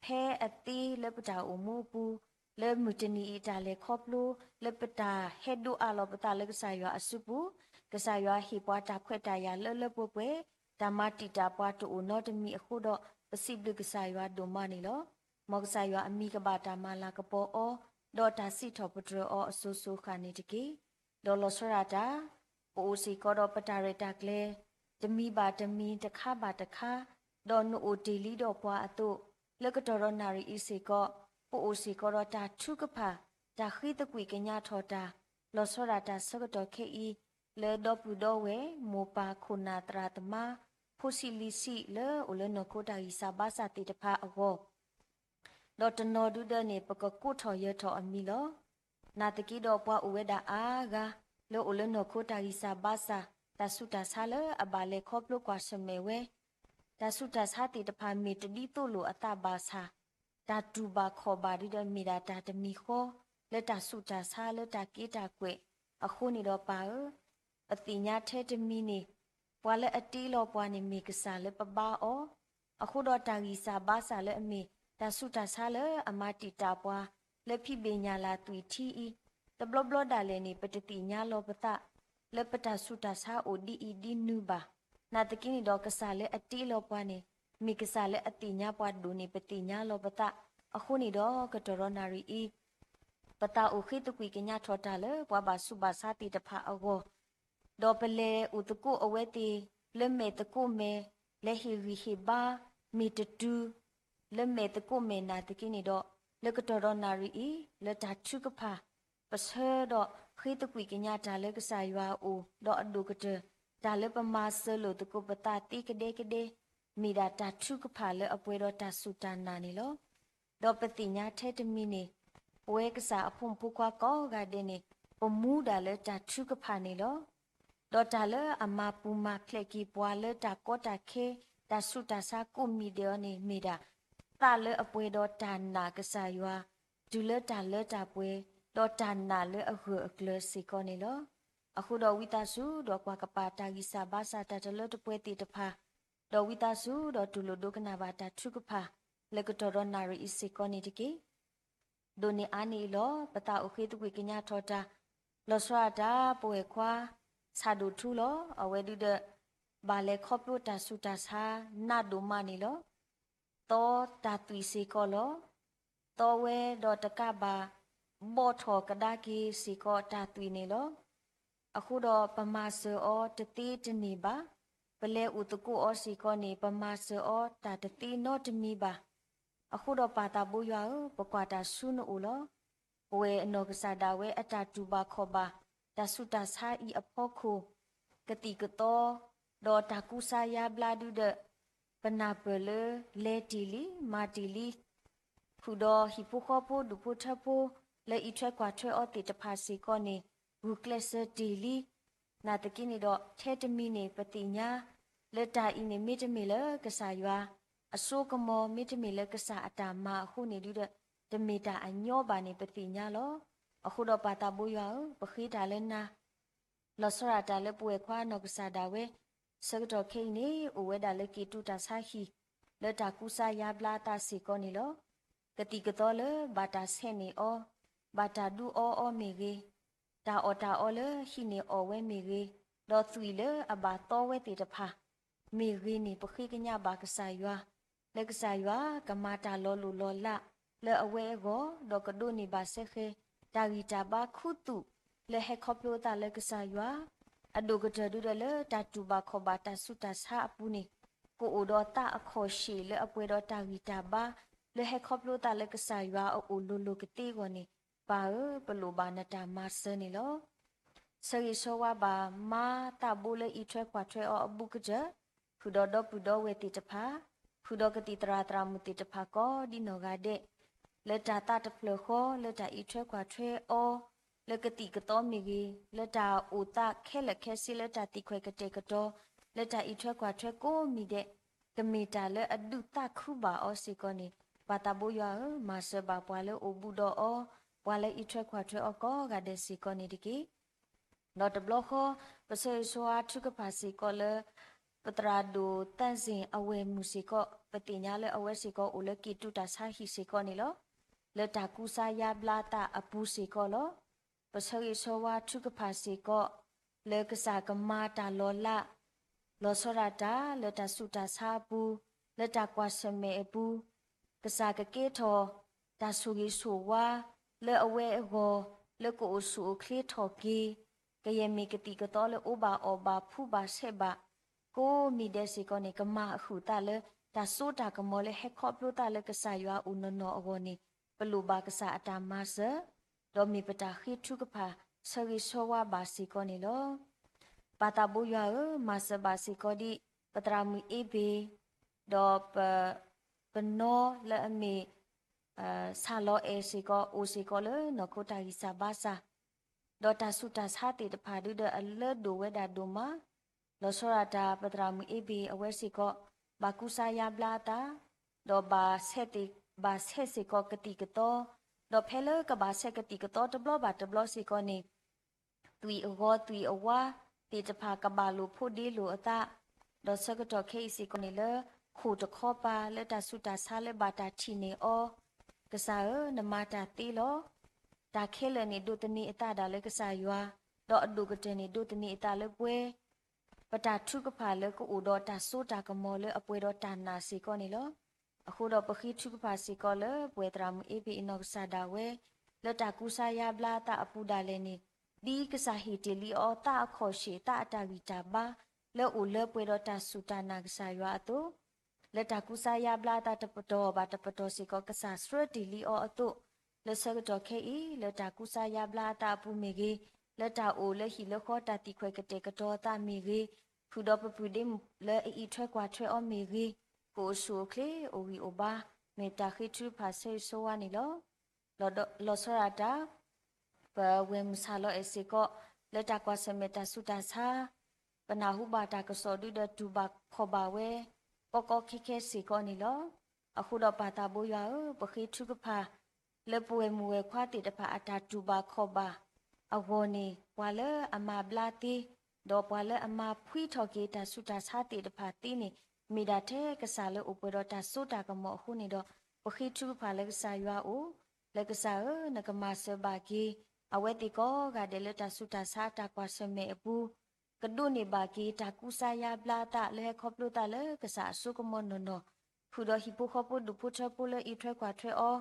ဖဲအသ့လၢပတၢ်အိၣ်မူအပူၤ လၢမုၢ်တနံၤအံၤတၢ်လဲၤခီဖျိ လၢပတၢ်ဟဲဒိးအးလီၤပသးလၢကစၢ်ယွၤအစုပူၤ ကစၢ်ယွၤဟ့ၣ်ပှၤတၢ်ခွဲးတၢ်ယာ်လၢလၢပှဲၤပှဲၤ တၢ်မၤတံာ်တာ်ပှၤတအိၣ်နီတမံၤအဃိဒီး ပစံးဘျုးကစၢ်ယွၤဒိၣ်မးန့ၣ်လီၤ. မ်ကစၢ်ယွၤအမံၤကဘၣ်တၢ်မၤလၤကပီၤအီၤ ဒီးတၢ်စံးထီၣ်ပတြၢၤအီၤအစိၤစိၤဃၣ်န့ၣ်တက့ၢ်. ဒီးလီၤဆီဒၣ်တၢ် ပအိၣ်စ့ၢ်ကီးဒီးပတၢ်ရဲၣ်တၢ်ကျဲၤ တမံၤဘၣ်တမံၤ တခါဘၣ်တခါ ဒီးနအိၣ်တ့ၢ်လံဒီးပှၤအသိး လၢကတီၢ်ဒီးနၣ်ရံၣ်အံၤစ့ၢ်ကီး ပအိၣ်စ့ၢ်ကီးဒီးတၢ်ထုကဖၣ် တၢ်ဃ့သကွံာ်ကညးထီၣ်တၢ် လီၤဆီဒၣ်တၢ်ဆၢကတီၢ်ခဲအံၤ လၢဒီပုၢ်ဒီဝဲၢ် မိၢ်ပၢ်ခိၣ်နၢ်သရၣ်သမါ ဖိဆံးလံၤဆံး လၢအိၣ်လၢနီၢ်ခိတၢ်ဂံၢ်စၢ်ဘါစၢ်သ့ၣ်တဖၣ်အဂီၢ် ဒီးတနီၤဒုဒီးန့ၣ် ပကကိးထီၣ်ယၢၤထီၣ်အမံၤလီၤ. နာ်သက့ဒီးပှၤအိၣ်ဝဲဒၣ်အါဂၤ လၢအိၣ်လၢနီၢ်ခိတၢ်ဂံၢ်စၢ်ဘါစၢ် တၢ်ဆူးတၢ်ဆါလၢအဘၣ်လဲၤခီဖျိကွၢ်ဆၢၣ်မဲာ်ဝဲ တၢ်ဆူးတၢ်ဆါသ့ၣ်တဖၣ်မ့ၢ်တဒ်သိးလိာ်အသးဘၣ်ဆၣ် တၢ်တူၢ်ဘၣ်ခီၣ်ဘၣ်ဒုဒီးမ့ၢ်ဒၣ်တၢ်တမံၤဃီ လၢတၢ်ဆူးတၢ်ဆါလၢတၢ်က့တၢ်ကွဲး အဃိန့ၣ်ဒီးပၢ်ဧၢ ပသ့ၣ်ညါထဲတမံၤန့ၣ် ပှၤလၢအတ့လီၤပှၤန့ၣ်မ့ၢ်ကစၢ်လၢပဘါအီၤ, အဃိဒီးတၢ်ဂံၢ်စၢ်ဘါစၢ်လၢအမ့ၢ် တၢ်ဆူးတၢ်ဆါလၢအမၤတံာ်တာ်ပှၤ လၢဖံးဘ့ၣ်ညၣ်လၢ်သွံၣ်ထံအံၤ တဘျီဘျီဒၣ်လဲာ်န့ၣ် ပတသ့ၣ်ညါလီၤပသး လၢပတၢ်ဆူးတၢ်ဆါအိၣ်ဒ်အံၤဒ်နုၤဘၣ်. နာ်သက့န့ၣ်ဒီးကစၢ်လၢအတ့လီၤပှၤန့ၣ် မ့ၢ်ကစၢ်လၢအသ့ၣ်ညါပှၤဒိၣ်န့ၣ် ပသ့ၣ်ညါလီၤပသး. အဃိန့ၣ်ဒီး ကတီၢ်ဒီးနၣ်ရံၣ်အံၤ ပသးအိၣ်ဃ့သကွံၢ်ကညးထီၣ်တၢ်လၢ ပှၤဘၣ်ဆူးဘၣ်ဆါသ့ၣ်တဖၣ်အဂီၢ်, ဒီးပလဲၤအိၣ်သကိးအဝဲသ့ၣ် လၢမဲာ်သကိးမဲာ်, လဲၤဟ့ၣ်ဂံၢ်ဟ့ၣ်ဘါ မ့ၢ်တတုၤ လၢမဲာ်သကိးမဲာ်နာ်သက့န့ၣ်ဒီး, လၢကတီၢ်ဒီးနၣ်ရံၣ်အံၤ လၢတၢ်ထုကဖၣ် ပဆၢဒီးဃ့သကွံၢ်ကညးတၢ်လၢကစၢ်ယွၤအအိၣ်, ဒီးအဒိၣ်ကတၢၢ် တၢ်လၢပမၤစၢၤလိာ်သကိးပသးသ့ကဒဲကဒဲ, မ့ၢ်ဒၣ်တၢ်ထုကဖၣ်လၢအပှဲၤဒီးတၢ်စူၢ်တၢ်နာ်န့ၣ်လီၤ. ဒီးပသ့ၣ်ညါထဲတမံၤန့ၣ်, ပဝဲကစၢ်အဖိမုၣ်ဖိခွါကိးဂၤဒဲးန့ၣ် ပမူဒၣ်လၢတၢ်ထုကဖၣ်န့ၣ်လီၤ. ဒီးတၢ်လၢအမၤပူၤမၤဖျဲးက့ၤပှၤလၢတၢ်ကီတၢ်ခဲ တၢ်ဆူးတၢ်ဆါကိးမံၤဒဲးအံၤန့ၣ် မ့ၢ်ဒၣ် သးလၢအပှဲၤဒီးတၢ်နာ်ကစၢ်ယွၤ, တုၤလၢတၢ်လၢတၢ်ပှဲၤ, ဒီးတၢ်နာ်လၢအဂၢၢ်အကျၢၤစ့ၢ်ကီးန့ၣ်လီၤ. အဃိဒီးဝံသးစူၤဒီးကွၢ်ကပၤတၢ်ဂံၢ်စၢ်ဘါစၢ်တၢ်တလၢတပှဲၤသ့ၣ်တဖၣ်, ဒီးဝံသးစူၤဒီးတူၢ်လိာ်ဒိကနၣ်ဘၣ်တၢ်ထုကဖၣ် လၢကတီၢ်ဒီးနၣ်ရံၣ်အံၤစ့ၢ်ကီးန့ၣ်တက့ၢ်. ဒိၣ်န့ၢ်အါန့ၢ်အံၤလီၤ. ပသးအိၣ်ဃ့သကွံၢ်ကညးထီၣ်တၢ်, လီၤဆီဒၣ်တၢ် ပဝဲၢ်ခွါ ဆၣ်ဒိၣ်ထူလီၤ. အဝဲဒုဒီး ဘၣ်လဲၤခီဖျိတၢ်ဆူးတၢ်ဆါ နးဒိၣ်မးန့ၣ်လီၤ. သီတၢ်သွံၣ်စ့ၢ်ကီးလီၤ. သီဝဲဒီးတကးဘၣ် ဘီၣ်ထီၣ်ကဒါက့ၤစ့ၢ်ကီးတၢ်သွံၣ်န့ၣ်လီၤ. အဃိဒီးပမၤစၢၤအီၤတသ့တန့ၢ်ဘၣ်. ပလဲၤအိၣ်သကိးအီၤစ့ၢ်ကီးန့ၣ် ပမၤစၢၤအီၤတၢ်တသ့နီတမံၤဘၣ်. အဃိဒီးပၢ်သးဘိယွၤဧၢ, ပကွၢ်တၢ်ဆူနအိၣ်လီၤ. ပဝဲအနီၢ်ကစၢ်ဒၣ်ဝဲအတၢ်တူၢ်ဘၣ်ခီၣ်ဘၣ် တၢ်ဆူးတၢ်ဆါအံၤအဖီခိၣ်, ကသံၣ်ကသီ, ဒီးတၢ်ကူစါယါဘျါဒုဒီး ပနၢ်ပၢၢ်လၢ လဲၤတ့ၢ်လံ, မၤတ့ၢ်လံ, ဃုာ်ဒီးဟံၣ်ဖိဃီဖိ ဒူၣ်ဖိထၢဖိ လၢအံးထွဲကွၢ်ထွဲအီၤသ့ၣ်တဖၣ်စ့ၢ်ကီးန့ၣ် ဂုာ်ကျဲးစၢးတ့ၢ်လံ. နာ်သက့န့ၣ်ဒီး ထဲတမံၤန့ၣ် ပသ့ၣ်ညါ လၢတၢ်အံၤန့ၣ် မ့တမ့ၢ်လၢကစၢ်ယွၤအစိကမီၤ, မ့တမ့ၢ်လၢကစၢ်အတၢ်မၤအဃိန့ၣ်ဒုဒီး တမ့ၢ်တၢ်အညီဘၣ်န့ၣ် ပသ့ၣ်ညါလီၤ. အဃိဒီးပၢ်သးဘိယွၤဧၢ, ပဃ့တၢ်လၢနၤ လီၤဆီဒၣ်တၢ်လၢပဝဲၢ်ခွါနီၢ်ကစၢ်ဒၣ်ဝဲ ဆၢကတီၢ်ခဲအံၤန့ၣ် အိၣ်ဝဲဒၣ်လၢက့ၤတူၢ်တၢ်ဆါဟံၣ် လၢတၢ်ကူစါယါဘျါအသးစ့ၢ်ကီးန့ၣ်လီၤ. ကသံၣ်ကသီလၢဘၣ်တၢ်ဆဲးန့ၢ်အီၤ, ဘၣ်တၢ်ဒူအီအီၤမ့ၢ်ဂ့ၤ, တၢ်အီၣ်တၢ်အီလၢဟံးန့ၢ်အီၣ်ဝဲမ့ၢ်ဂ့ၤ, ဒီးသွံၣ်လၢအဘၣ်သီဝဲသ့ၣ်တဖၣ် မ့ၢ်ဂ့ၤန့ၣ် ပဃ့ကညးဘၣ်ကစၢ်ယွၤ လၢကစၢ်ယွၤကမၤတၢ်လီၤလိၢ်လီၤလးလၢအဝဲအဂီၢ်, ဒီးကဒိးန့ၢ်ဘၣ်စဲဃဲၤ တၢ်ဂံၢ်တၢ်ဘါခူသူၣ်လၢဟဲခီဖျိအသးလၢကစၢ်ယွၤ, အဒိၣ်ကတၢၢ်ဒုဒီးလၢတၢ်တူၢ်ဘၣ်ခီၣ်ဘၣ်တၢ်ဆူးတၢ်ဆါအပူၤန့ၣ်, ကအိၣ်ဒီးသးအခီၣ်ရှ့ၣ်လၢအပှဲၤဒီးတၢ်ဂံၢ်တၢ်ဘါ လၢဟဲခီဖျိအသးလၢကစၢ်ယွၤအအိၣ်လိၤလိၤကသ့အဂီၢ်န့ၣ်, ပၢ်ဧၢ, ပလိၣ်ဘၣ်နတၢ်မၤစၢၤန့ၣ်လီၤ. ဆၢဂ့ၤဆၢဝါဘၣ်မါသးဘိလၢအံးထွဲကွၢ်ထွဲအီၤအဘူးကတၢၢ်, ဃုာ်ဒီးဒီပုၢ်ဒီဝဲၢ်သ့ၣ်တဖၣ်, ဃုာ်ဒီးကသံၣ်သရၣ်သရၣ်မုၣ်သ့ၣ်တဖၣ်ကိးဒ်နီၢ်ဂၤဒဲး, လၢတၢ်သးတဖျၢၣ်ဃီ, လၢတၢ်အံးထွဲကွၢ်ထွဲအီၤ, လၢကသံၣ်ကသီမ့ၢ်ဂ့ၤ, လၢတၢ်အိၣ်သးခဲလၢာ်ခဲဆ့လၢတၢ်သံၣ်ခွဲးကတဲာ်ကတီၤ, လၢတၢ်အံးထွဲကွၢ်ထွဲကိးမံၤဒဲး, ကမ့ၢ်တၢ်လၢအဒုးသးခုဘၣ်အီၤစ့ၢ်ကီးန့ၣ်, ပၢ်သးဘိယွၤဧၢ, မၤစၢၤဘၣ်ပှၤလၢအိၣ်ဘူးဒီးအီၤ, ပှၤလၢအံးထွဲကွၢ်ထွဲအီၤကိးဂၤဒဲးစ့ၢ်ကီးန့ၣ်တက့ၢ်. ဒီးတဘျီဃီ ပဆၢဂ့ၤဆၢဝါထုကဖၣ်စ့ၢ်ကီးလၢ ပသရၣ်ဒိၣ်သန့်စင်အဝဲၢ်မုၣ်စ့ၢ်ကီး, ပသ့ၣ်ညါလၢအဝဲစ့ၢ်ကီးအိၣ်လၢက့ၤတူၢ်တၢ်ဆါဟံၣ်စ့ၢ်ကီးန့ၣ်လီၤ. လၢတၢ်ကူစါယါဘျါသးအပူၤစ့ၢ်ကီးလီၤ. ပဆၢဂ့ၤဆၢဝါထုကဖၣ်စ့ၢ်ကီး လၢကစၢ်ကမၤတၢ်လီၤလး လီၤဆီဒၣ်တၢ်လၢတၢ်ဆူးတၢ်ဆါအပူၤ, လၢတၢ်ကွၢ်ဆၢၣ်မဲာ်အပူၤ, ကစၢ်ကကဲထီၣ်တၢ်ဆိၣ်ဂ့ၤဆိၣ်ဝါ လၢအဝဲအဂီၢ်, လၢကအိၣ်ဆူၣ်အိၣ်ချ့ထီၣ်က့ၤ, ကယဲၢ်မ့ၢ်ကသံၣ်ကသီလၢအိၣ်ဘၣ်အီၣ်ဘၣ်ဖှူဘၣ်ဆဲးဘၣ် ကိးမံၤဒဲးစ့ၢ်ကီးန့ၣ်, ကမၤအဃုာ်သးလၢ တၢ်စိတၢ်ကမီၤလၢဟဲခီဖျိသးလၢကစၢ်ယွၤအအိၣ်နီၢ်နီၢ်အဂီၢ်န့ၣ်, ပလိၣ်ဘၣ်ကစၢ်အတၢ်မၤစၢၤ, ဒီးမ့ၢ်ပတၢ်ဃ့ထုကဖၣ်ဆၢဂ့ၤဆၢဝါဘၣ်စ့ၢ်ကီးန့ၣ်လီၤ. ပၢ်သးဘိယွၤဧၢ, မၤစၢၤဘၣ်စ့ၢ်ကီးဒ် ပသရၣ်မုၣ်အ့ဘ့ၣ်, ဒီးပ ပနီလၢအမ့ၢ် ဆၣ်လီၤအဲၣ်စ့ၢ်ကီး အိၣ်စ့ၢ်ကီးလၢနီၢ်ခိတၢ်ဂံၢ်စၢ်ဘါစၢ်, ဒီးတၢ်ဆူးတၢ်ဆါသ့ၣ်တဖၣ်ဒုဒီးအလၢဒိၣ်ဝဲဒၣ်ဒိၣ်မး, လီၤဆီဒၣ်တၢ် ပသရၣ်မုၣ်အ့ဘ့ၣ်အဝဲစ့ၢ်ကီး ဘၣ်ကူစါယါဘျါအသး, ဒီးဘၣ်ဆဲးသ့ၣ် ဘၣ်ဆဲးစ့ၢ်ကီးကသံၣ်ကသီ, ဒီးဖဲလၢကဘၣ်ဆဲးကသံၣ်ကသီတဘျီဘၣ်တဘျီစ့ၢ်ကီးန့ၣ် သွံၣ်အဂီၤသွံၣ်အဝါသ့ၣ်တဖၣ်ကဘၣ်လိာ်ဖိးဒ့လိာ်အသး, ဒီးဆၢကတီၢ်ခဲအံၤစ့ၢ်ကီးန့ၣ်လၢ ခိၣ်တခီပၤလၢတၢ်ဆူးတၢ်ဆါလၢဘၣ်တၢ်ထံၣ်န့ၢ်အီၤ, ကစၢ်ဧၢ, နမၤတၢ်သ့လီၤ. တၢ်ခဲလၢာ်န့ၣ်ဒိးသန့ၤအသးဒၣ်လၢကစၢ်ယွၤ, ဒီးအဒိၣ်ကတၢၢ်န့ၣ်ဒိးသန့ၤအသးလၢပှဲၤ ပတၢ်ထုကဖၣ်လၢကအိၣ်ဒီးတၢ်စိတၢ်ကမီၤလၢအပှဲၤဒီးတၢ်နာ်စ့ၢ်ကီးန့ၣ်လီၤ. အဃိဒီးပဃ့ထုကဖၣ်စ့ၢ်ကီးလၢပဝဲၢ်သရၣ်မုၣ်အ့ဖ့ၣ်အနီၢ်ကစၢ်ဒၣ်ဝဲ လၢတၢ်ကူစါယါဘျါအသးအပူၤဒၣ်လဲာ်န့ၣ်, ဒ်ကစၢ်ဟ့ၣ်တ့ၢ်လံအီၤသးအခီၣ်ဆ့ၣ် သးအတၢ်ဂံၢ်တၢ်ဘါ လၢအိၣ်လၢပှဲၤဒီးတၢ်စူၢ်တၢ်နာ်ကစၢ်ယွၤအသိး လၢတၢ်ကူစါယါဘျါအသးတပတီၢ်ဘၣ်တပတီၢ်စ့ၢ်ကီး ကစၢ်ဆှၢတ့ၢ်လံအီၤအသိး, လၢဆၢကတီၢ်ခဲအံၤ လၢတၢ်ကူစါယါဘျါအသးအပူၤမ့ၢ်ဂ့ၤ, လၢတၢ်အိၣ်လၢဟံၣ်လၢဃီတၢ်သံၣ်ခွဲးကတဲာ်ကတီၤအသးမ့ၢ်ဂ့ၤ, ဃုာ်ဒီးပပုၢ်ဒ့လၢအအံးထွဲကွၢ်ထွဲအီၤမ့ၢ်ဂ့ၤ, ကအိၣ်ဆူၣ်အိၣ်ချ့အိၣ်ဂံၢ်အိၣ်ဘါ, မ့ၢ်ပတၢ်ဃ့ထုကဖၣ်ဆၢဂ့ၤဆၢဝါန့ၣ်လီၤ. လီၤဆီဒၣ်တၢ် ပဝဲၢ်မုၢ်ဆၣ်လီၤအဲၣ်စ့ၢ်ကီး လၢတၢ်ကွၢ်ဆၢၣ်မဲာ်တၢ်ဆူးတၢ်ဆါ, ပနၢ်ဟူဘၣ်တၢ်ကစီၣ်ဒုဒီးတူၢ်ဘၣ်ခီၣ်ဘၣ်ဝဲ ကီကီခဲခဲစ့ၢ်ကီးန့ၣ်လီၤ. အဃိဒီးပၢ်သးဘိယွၤဧၢ, ပဃ့ထုကဖၣ် လၢပဝဲၢ်မုၣ်ဝဲၢ်ခွါသ့ၣ်တဖၣ်အတၢ်တူၢ်ဘၣ်ခီၣ်ဘၣ်အဂီၢ်န့ၣ်, ပှၤလၢအမၤဘျါသ့, ဒီးပှၤလၢအမၤဖှံထီၣ်က့ၤတၢ်ဆူးတၢ်ဆါသ့ၣ်တဖၣ်သ့န့ၣ်, မ့ၢ်ဒၣ်ထဲကစၢ်လၢအိၣ်ပှဲၤဒီးတၢ်စိတၢ်ကမီၤအဃိန့ၣ်ဒီး, ပဃ့ထုကဖၣ်လၢကစၢ်ယွၤအအိၣ်, လၢကစၢ်ဧၢ, နကမၤစၢၤဘၣ်က့ၤ အဝဲသ့ၣ်ကိးဂၤဒဲးလၢတၢ်ဆူးတၢ်ဆါအတၢ်ကွၢ်ဆၢၣ်မဲာ်အပူၤ ကဒိးန့ၢ်ဘၣ်က့ၤတၢ်ကူစါယါဘျါအသးလၢဟဲခီဖျိသးလၢကစၢ်အစိကမီၤနီၢ်နီၢ်, ဃုာ်ဒီးဟံၣ်ဖိဃီဖိဒူၣ်ဖိထၢဖိလၢအံးထွဲကွၢ်ထွဲအီၤ,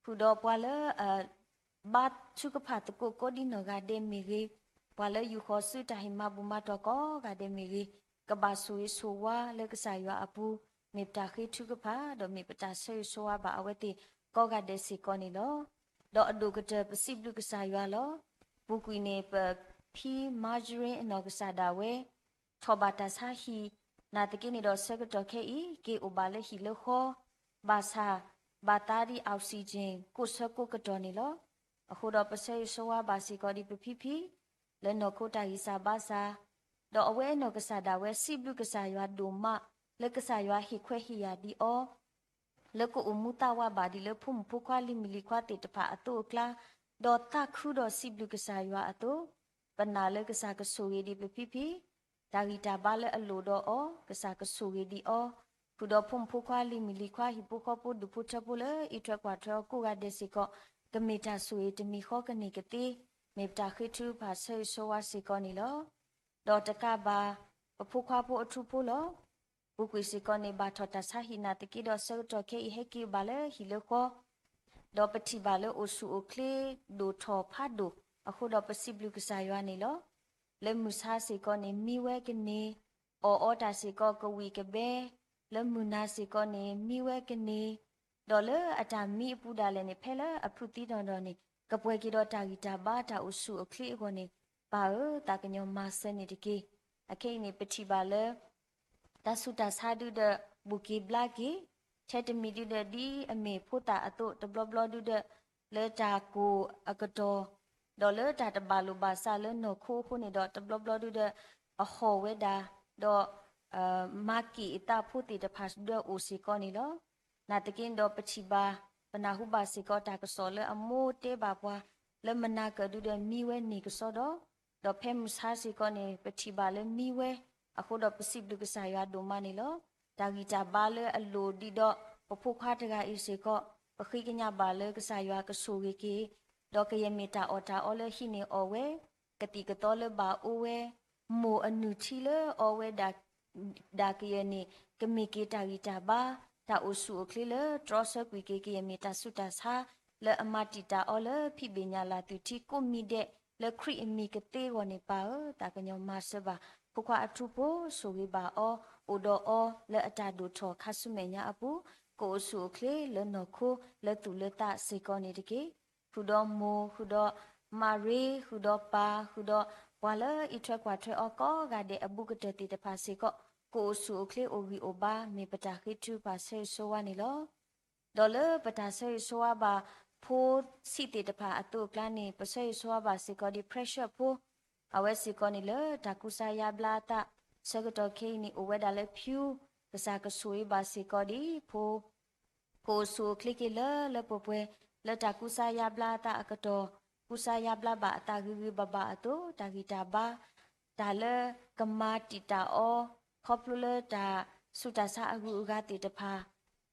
ဃုာ်ဒီးပှၤလၢ ဘါထုကဖၣ်သကိးကိးဒံနီၢ်ဂၤဒဲးမ့ၢ်ဂ့ၤ, ပှၤလၢယူာ်ဃီၤဆူတၢ်ဟ့ၣ်မၤဘူၣ်မၤတီၢ်ကိးဂၤဒဲးမ့ၢ်ဂ့ၤ, ကဘၣ်ဆိၣ်ဂ့ၤဆိၣ်ဝါလၢကစၢ်ယွၤအပူၤ, မ့ၢ်ပတၢ်ဃ့ထုကဖၣ် ဒီးမ့ၢ်ပတၢ်ဆၢဂ့ၤဆၢဝါဘၣ်အဝဲသ့ၣ်ကိးဂၤဒဲးစ့ၢ်ကီးန့ၣ်လီၤ. ဒီးအဒိၣ်ကတၢၢ်ပစံးဘျုးကစၢ်ယွၤလီၤ. ပူၤကွံာ်န့ၣ် ပဖံ Margarine အနီၢ်ကစၢ်ဒၣ်ဝဲ ထီၣ်ဘၣ်တၢ်ဆါဟံၣ်, နာ်သက့န့ၣ်ဒီးဆၢကတီၢ်ခဲအံၤ က့ၤအိၣ်ဘၣ်လၢဟံၣ်လၢဃီ, ဘၣ်ဆၣ် ဘၣ်သးဒ် oxygen ကိးဆၢကိးကတီၢ်န့ၣ်လီၤ. အဃိဒီးပဆၢဂ့ၤဆၢဝါဘၣ်စ့ၢ်ကီးဒ်ပဖံဖံ လၢနီၢ်ခိတၢ်ဂံၢ်စၢ်ဘါစၢ်, ဒီးအဝဲအနီၢ်ကစၢ်ဒၣ်ဝဲစံးဘျုးကစၢ်ယွၤဒိၣ်မး လၢကစၢ်ယွၤဟ့ၣ်ခွဲးဟ့ၣ်ယာ်ဒံးအီၤ လၢကအိၣ်မူသးဝးဘၣ်ဒ်လၢဖိမုၣ်ဖိခွါလံၤမုၣ်လံၤခွါသ့ၣ်တဖၣ်အသိးအကျါ, ဒီးသးခုဒီးစံးဘျုးကစၢ်ယွၤအသိး, ပနာ်လၢကစၢ်ကဆိၣ်ဂ့ၤဒံးပဖံဖံ, တၢ်ဂံၢ်တၢ်ဘါလၢအလိၣ်ဒီးအီၤ ကစၢ်ကဆိၣ်ဂ့ၤဒံးအီၤ, ဃုာ်ဒီးဖိမုၣ်ဖိခွါလံၤမုၣ်လံၤခွါဟံၣ်ဖိဃီဖိဒူၣ်ဖိထၢဖိလၢအံးထွဲကွၢ်ထွဲအီၤကိးဂၤဒဲးစ့ၢ်ကီး, ကမ့ၢ်တၢ်ဆိၣ်ဂ့ၤတမံၤဃီကန့ၢ်ကသ့, မ့ၢ်ပတၢ်ဃ့ထုကဖၣ်ဆၢဂ့ၤဆၢဝါစ့ၢ်ကီးန့ၣ်လီၤ. ဒီးတကးဘၣ် ပဖိခွါဖိအထူဖိလီၤ. ပူၤကွံာ်စ့ၢ်ကီးန့ၣ် ဘၣ်ထီၣ်တၢ်ဆါဟံၣ်နာ်သက့ဒီးဆၢကတီၢ်ခဲအံၤဟဲက့ၤဘၣ်လၢဟံၣ်လၢဃီ, ဒီးပထံၣ်ဘၣ်လၢအိၣ်ဆူၣ်အိၣ်ချ့ဒိၣ်ထီၣ်ဖးဒိၣ်, အဃိဒီးပစံးဘျုးကစၢ်ယွၤန့ၣ်လီၤ. လၢမုၢ်ဆါစ့ၢ်ကီးန့ၣ် မံဝဲကန့ၢ်, အီၣ်အီတၢ်စ့ၢ်ကီးကဝံၣ်ကဘဲ, လၢမုၢ်နၤစ့ၢ်ကီးန့ၣ် မံဝဲကန့ၢ်, ဒီးလၢအတၢ်မံအပူၤဒၣ်လဲာ်န့ၣ် ဖဲလၢအဖုးသံနီၢ်နီၢ်န့ၣ် ကပှဲၤက့ၤဒီးတၢ်ဂံၢ်တၢ်ဘါတၢ်အိၣ်ဆူၣ်အိၣ်ချ့အဂီၢ်န့ၣ်, ပၢ်ဧၢ, သးကညီၤမၤစၢၤန့ၣ်တက့ၢ်. အခဲအံၤန့ၣ် ပထံၣ်ဘၣ်လၢ တၢ်ဆူးတၢ်ဆါဒုဒီး ဘူးက့ၤဘျါက့ၤ, ထဲတမံၤဒုဒီး ဒ်အမ့ၢ်ဖိသၣ်အသိး တဘျီဘျီဒုဒီး လၢတၢ်ကိၢ်အကတီၢ်, ဒီးလၢတၢ်တဘၣ်လိာ်ဘၣ်စးလၢနီၢ်ခိအဃိန့ၣ်ဒီး တဘျီဘျီဒုဒီး အဟီၣ်ဝဲဒၣ်, ဒီး မၤက့ၣ်အသးဖိသ့ၣ်တဖၣ်ဒုအိၣ်စ့ၢ်ကီးန့ၣ်လီၤ. နာ်သက့န့ၣ်ဒီး ပထံၣ်ဘၣ် ပနၢ်ဟူဘၣ်စ့ၢ်ကီးတၢ်ကစီၣ်လၢအမိၢ်တဲဘၣ်ပှၤ လၢမုၢ်နၤကၢၣ်ဒုဒီးမံဝဲန့ၣ်ကစီဒီး, ဒီးဖဲမုၢ်ဆါစ့ၢ်ကီးန့ၣ် ပထံၣ်ဘၣ်လၢမံဝဲ, အဃိဒီးပစံးဘျုးကစၢ်ယွၤဒိၣ်မးန့ၣ်လီၤ. တၢ်ဂံၢ်တၢ်ဘါလၢအလိၣ်ဒံးဒီး ပဖိခွါတဂၤအံၤစ့ၢ်ကီး ပဃ့ကညးဘၣ်လၢကစၢ်ယွၤကဆိၣ်ဂ့ၤက့ၤ, ဒီးကယဲၢ်မ့ၢ်တၢ်အီၣ်တၢ်အီလၢဟံးန့ၢ်အီၣ်ဝဲ, ကသံၣ်ကသီလၢဘၣ်အိၣ်ဝဲ, မိၢ်အနုၢ်ထံလၢအီဝဲဒၣ် ဒၣ်ကယဲၢ်န့ၣ် ကမ့ၢ်က့ၤတၢ်ဂံၢ်တၢ်ဘါ, တၢ်အိၣ်ဆူၣ်အိၣ်ချ့လၢတြီဆၢကွံာ်က့ၤ ကယဲၢ်မ့ၢ်တၢ်ဆူးတၢ်ဆါ လၢအမၤတံာ်တာ်အီၤလၢဖံးဘ့ၣ်ညၣ်လၢ်သုးထံကိးမံၤဒဲး လၢခရံာ်အမံၤကသ့အဂီၢ်န့ၣ် ပၢ်ဧၢ, သးကညီၤမၤစၢၤဘၣ် ဖိခွါအထူဖိ ဆိၣ်ဂ့ၤဘၣ်အီၤ, အိၣ်ဒီးအီၤလၢအတၢ်ဒိၣ်ထီၣ်ခါဆူမဲာ်ညါအပူၤ, ကအိၣ်ဆူၣ်အိၣ်ချ့လၢနီၢ်ခိလၢသူၣ်လၢသးစ့ၢ်ကီးန့ၣ်တက့ၢ်. ဃုာ်ဒီးမိၢ် ဃုာ်ဒီးမၤရ့ ဃုာ်ဒီးပၢ် ဃုာ်ဒီးပှၤလၢအံးထွဲကွၢ်ထွဲအီၤကိးဂၤဒဲးအဘူးကတၢၢ်သ့ၣ်တဖၣ်စ့ၢ်ကီး ကအိၣ်ဆူၣ်အိၣ်ချ့အိၣ်ဂံၢ်အိၣ်ဘါ မ့ၢ်ပတၢ်ဃ့ထုကဖၣ်ဆၢဂ့ၤဆၢဝါန့ၣ်လီၤ. ဒီးလၢပတၢ်ဆၢဂ့ၤဆၢဝါဘၣ် ဖိဆံးသ့ၣ်တဖၣ်အသိးအကျါန့ၣ် ပဆၢဂ့ၤဆၢဝါဘၣ်စ့ၢ်ကီးဒ် Precious ဖိ, အဝဲစ့ၢ်ကီးန့ၣ်လၢတၢ်ကူစါယါဘျါအသး ဆၢကတီၢ်ခဲအံၤန့ၣ် အိၣ်ဝဲဒၣ်လၢ Pew, ကစၢ်ကဆိၣ်ဂ့ၤဘၣ်စ့ၢ်ကီးဒ်ဖိ ကအိၣ်ဆူၣ်အိၣ်ချ့က့ၤလၢလၢပှဲၤပှဲၤ လၢတၢ်ကူစါယါဘျါအသးအကတီၢ်, ကူစါယါဘျါဘၣ်အသးဂ့ၤဂ့ၤဘၣ်ဘၣ်အသိး တၢ်ဂံၢ်တၢ်ဘါ တၢ်လၢကမၤတံာ်တာ်အီၤ ခီဖျိလၢတၢ်ဆူးတၢ်ဆါအဂုၤအဂၤသ့ၣ်တဖၣ်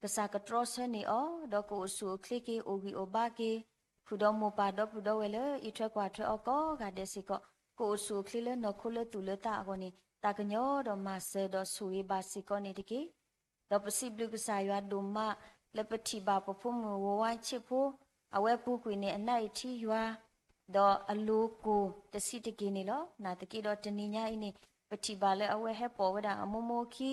ကစၢ်ကတြီဆၢန့ၢ်အီၤ ဒီးကအိၣ်ဆူၣ်အိၣ်ချ့က့ၤ အိၣ်ဂံၢ်အိၣ်ဘါက့ၤ, ဃုာ်ဒီးမိၢ်ပၢ်ဒီပုၢ်ဒီဝဲၢ်လၢအံးထွဲကွၢ်ထွဲအီၤကိးဂၤဒဲးစ့ၢ်ကီး ကအိၣ်ဆူၣ်အိၣ်ချ့လၢနီၢ်ခိလၢသူၣ်လၢသးအဂီၢ်န့ၣ် သးကညီၤဒီးမၤစၢၤဒီးဆိၣ်ဂ့ၤဘၣ်စ့ၢ်ကီးန့ၣ်တက့ၢ်. ဒီးပစံးဘျုးကစၢ်ယွၤဒိၣ်မးလၢပထံၣ်ဘၣ်ပဖိမုၣ်ဝီဝါဆ့ၣ်ဖိ, အဝဲပူၤကွံာ်န့ၣ် အနၣ်အံၤထံယွၤ ဒီးအလိၤကိၢ်တဆံးတက့ၢ်န့ၣ်လီၤ. နာ်သက့ဒီးတနံၤညါအံၤန့ၣ် ပထံၣ်ဘၣ်လၢအဝဲဟဲပိာ်ဝဲဒၣ်အမိၢ်မိၢ်ခံ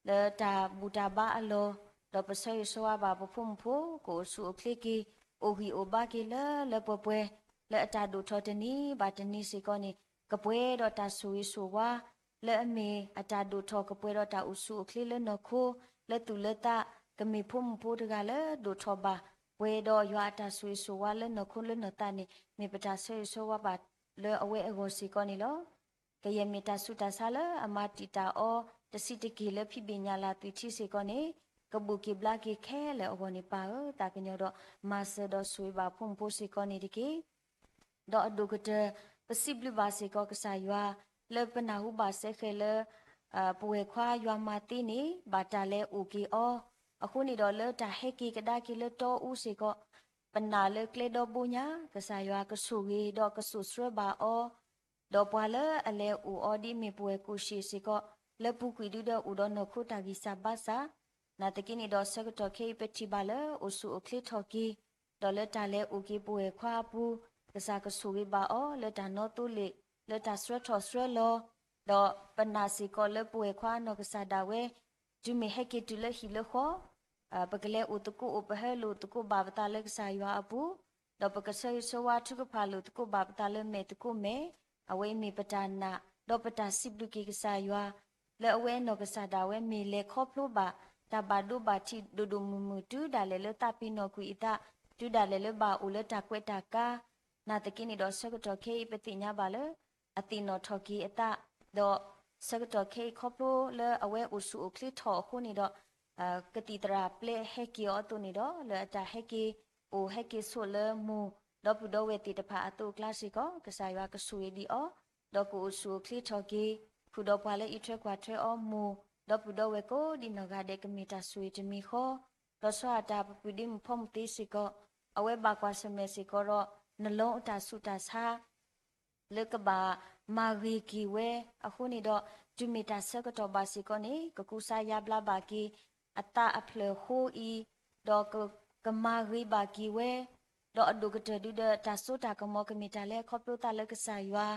လၢတၢ်ဘူၣ်တၢ်ဘါအလီၢ်, ဒီးပဆၢဂ့ၤဆၢဝါဘၣ်ပဖိမုၣ်ဖိ ကအိၣ်ဆူၣ်အိၣ်ချ့က့ၤ အိၣ်ဂံၢ်အိၣ်ဘါက့ၤလၢလၢပှဲၤပှဲၤ လၢအတၢ်ဒိၣ်ထီၣ်တနံၤဘၣ်တနံၤစ့ၢ်ကီးန့ၣ် ကပှဲၤဒီးတၢ်ဆိၣ်ဂ့ၤဆိၣ်ဝါ လၢအမ့ၢ်အတၢ်ဒိၣ်ထီၣ် ကပှဲၤဒီးတၢ်အိၣ်ဆူၣ်အိၣ်ချ့လၢနီၢ်ခိ လၢသူၣ်လၢသး ကမ့ၢ်ဖိမုၣ်ဖိတဂၤလၢဒိၣ်ထီၣ်ဘၣ် ပှဲၤဒီးယွၤအတၢ်ဆိၣ်ဂ့ၤဆိၣ်ဝါလၢနီၢ်ခိလၢနီၢ်သးန့ၣ် မ့ၢ်ပတၢ်ဆၢဂ့ၤဆၢဝါဘၣ်လၢအဝဲအဂီၢ်စ့ၢ်ကီးန့ၣ်လီၤ. ကယဲၢ်မ့ၢ်တၢ်ဆူးတၢ်ဆါလၢအမၤတံာ်တာ်အီၤ တဆံးတက့ၢ်လၢဖံးဘ့ၣ်ညၣ်လၢ်သွံၣ်ထံစ့ၢ်ကီးန့ၣ် ကဘူးက့ၤဘျါက့ၤခဲလၢာ်အဂီၢ်န့ၣ်ပၢ်ဧၢ, သးကညီၤဒီးမၤစၢၤဒီးဆိၣ်ဂ့ၤဘၣ်ဖိမုၣ်ဖိစ့ၢ်ကီးန့ၣ်တက့ၢ်. ဒီးအဒိၣ်ကတၢၢ် ပစံးဘျုးဘၣ်စ့ၢ်ကီးကစၢ်ယွၤ လၢပနၢ်ဟူဘၣ်စဲဃဲၤလၢ ပဝဲၢ်ခွါယွၤမၤသ့န့ၣ် ဘၣ်တၢ်လဲၤအိၣ်က့ၤအီၤ, အဃိန့ၣ်ဒီးလၢတၢ်ဟဲက့ၤကဒါက့ၤလၢတီအူစ့ၢ်ကီး ပနာ်လၢကျဲဒီဘိညါ ကစၢ်ယွၤကဆိၣ်ဂ့ၤဒီးကစိာ်ဆှၢဘၣ်အီၤ, ဒီးပှၤလၢအလဲၤအိၣ်အီၤဒ်မ့ၢ်ပဝဲၢ်ကိၣ်ရှ့ၣ်စ့ၢ်ကီး လၢပူၤကွံာ်ဒုဒီးအိၣ်ဒီးနီၢ်ခိတၢ်ဂံၢ်စၢ်ဘါစၢ်, နာ်သက့န့ၣ်ဒီးဆၢကတီၢ်ခဲအံၤပထံၣ်ဘၣ်လၢအိၣ်ဆူၣ်အိၣ်ချ့ထီၣ်က့ၤ, ဒီးလၢတၢ်လဲၤအိၣ်က့ၤပဝဲၢ်ခွါအပူၤ, ကစၢ်ကဆိၣ်ဂ့ၤဘၣ်အီၤလၢတၢ်နီသိလ့ၣ်, လၢတၢ်ဆှၢထီၣ်ဆှၢလီၤ, ဒီးပနာ်စ့ၢ်ကီးလၢပဝဲၢ်ခွါအနီၢ်ကစၢ်ဒၣ်ဝဲ တုၤမ့ၢ်ဟဲက့ၤတုၤလၢဟံၣ်လၢဃီ ပကလဲၤအိၣ်သကိးအိၣ်ပဟၢလိာ်သကိးဘၣ်ပသးလၢကစၢ်ယွၤအပူၤ, ဒီးပကဆၢဂ့ၤဆၢဝါထုကဖၣ်လိာ်သကိးဘၣ်ပသးလၢမဲာ်သကိးမဲာ်, အဝဲအံၤမ့ၢ်ပတၢ်နာ်, ဒီးပတၢ်စံးဘျုးက့ၤကစၢ်ယွၤ, လၢအဝဲအနီၢ်ကစၢ်ဒၣ်ဝဲမ့ၢ်လဲၤခီဖျိဘၣ် တၢ်ဘၣ်ဒိဘၣ်ထံးဒိၣ်ဒိၣ်မုၢ်မုၢ် တုၤဒၣ်လဲာ်လၢသးပ့ၤနီၣ်ကွံာ်အသး, တုၤဒၣ်လဲာ်လၢဘၣ်အိၣ်လၢတၢ်ကွဲးတၢ်ကါ, နာ်သက့န့ၣ်ဒီးဆၢကတီၢ်ခဲအံၤ ပသ့ၣ်ညါဘၣ်လၢ အသ့ၣ်နီၣ်ထီၣ်က့ၤအသး, ဒီးဆၢကတီၢ်ခဲအံၤခီဖျိလၢအဝဲအိၣ်ဆူၣ်အိၣ်ချ့ထီၣ်အဃိန့ၣ်ဒီး ကသံၣ်သရၣ်ပျဲဟဲက့ၤအီၤအသိးန့ၣ်ဒီး လၢအတၢ်ဟဲက့ၤအိၣ်ဟဲက့ၤဆိးလၢမိၢ် ဒီပုၢ်ဒီဝဲၢ်သ့ၣ်တဖၣ်အသိးအကျါစ့ၢ်ကီး ကစၢ်ယွၤကဆိၣ်ဂ့ၤဒံးအီၤ, ဒီးကအိၣ်ဆူၣ်အိၣ်ချ့ထီၣ်က့ၤ ဃုာ်ဒီးပှၤလၢအံးထွဲကွၢ်ထွဲအီၤမိၢ် ဒီပုၢ်ဒီဝဲၢ်ကိးဒံနီၢ်ဂၤဒဲး ကမ့ၢ်တၢ်ဆိၣ်ဂ့ၤတမံၤဃီ, ဒီးဆီအတၢ်ပပုၢ်ဒ့မုၣ်ဖီမုၢ်သ့စ့ၢ်ကီး အဝဲဘၣ်ကွၢ်ဆၢၣ်မဲာ်စ့ၢ်ကီးဒီး နလီအတၢ်ဆူးတၢ်ဆါ လၢကဘၣ်မၤဂ့ၤက့ၤဝဲ, အဃိန့ၣ်ဒီး တုၤမ့ၢ်တၢ်ဆၢကတီၢ်ဘၣ်စ့ၢ်ကီးန့ၣ် ကကူစါယါဘျါဘၣ်က့ၤ အသးအဖျၢၣ်ဃိအံၤ, ဒီးကမၤဂ့ၤဘၣ်က့ၤဝဲ, ဒီးအဒိၣ်ကတၢၢ်ဒုဒီး တၢ်စိတၢ်ကမီၤကမ့ၢ်တၢ်လၢအခီဖျိသးလၢကစၢ်ယွၤ,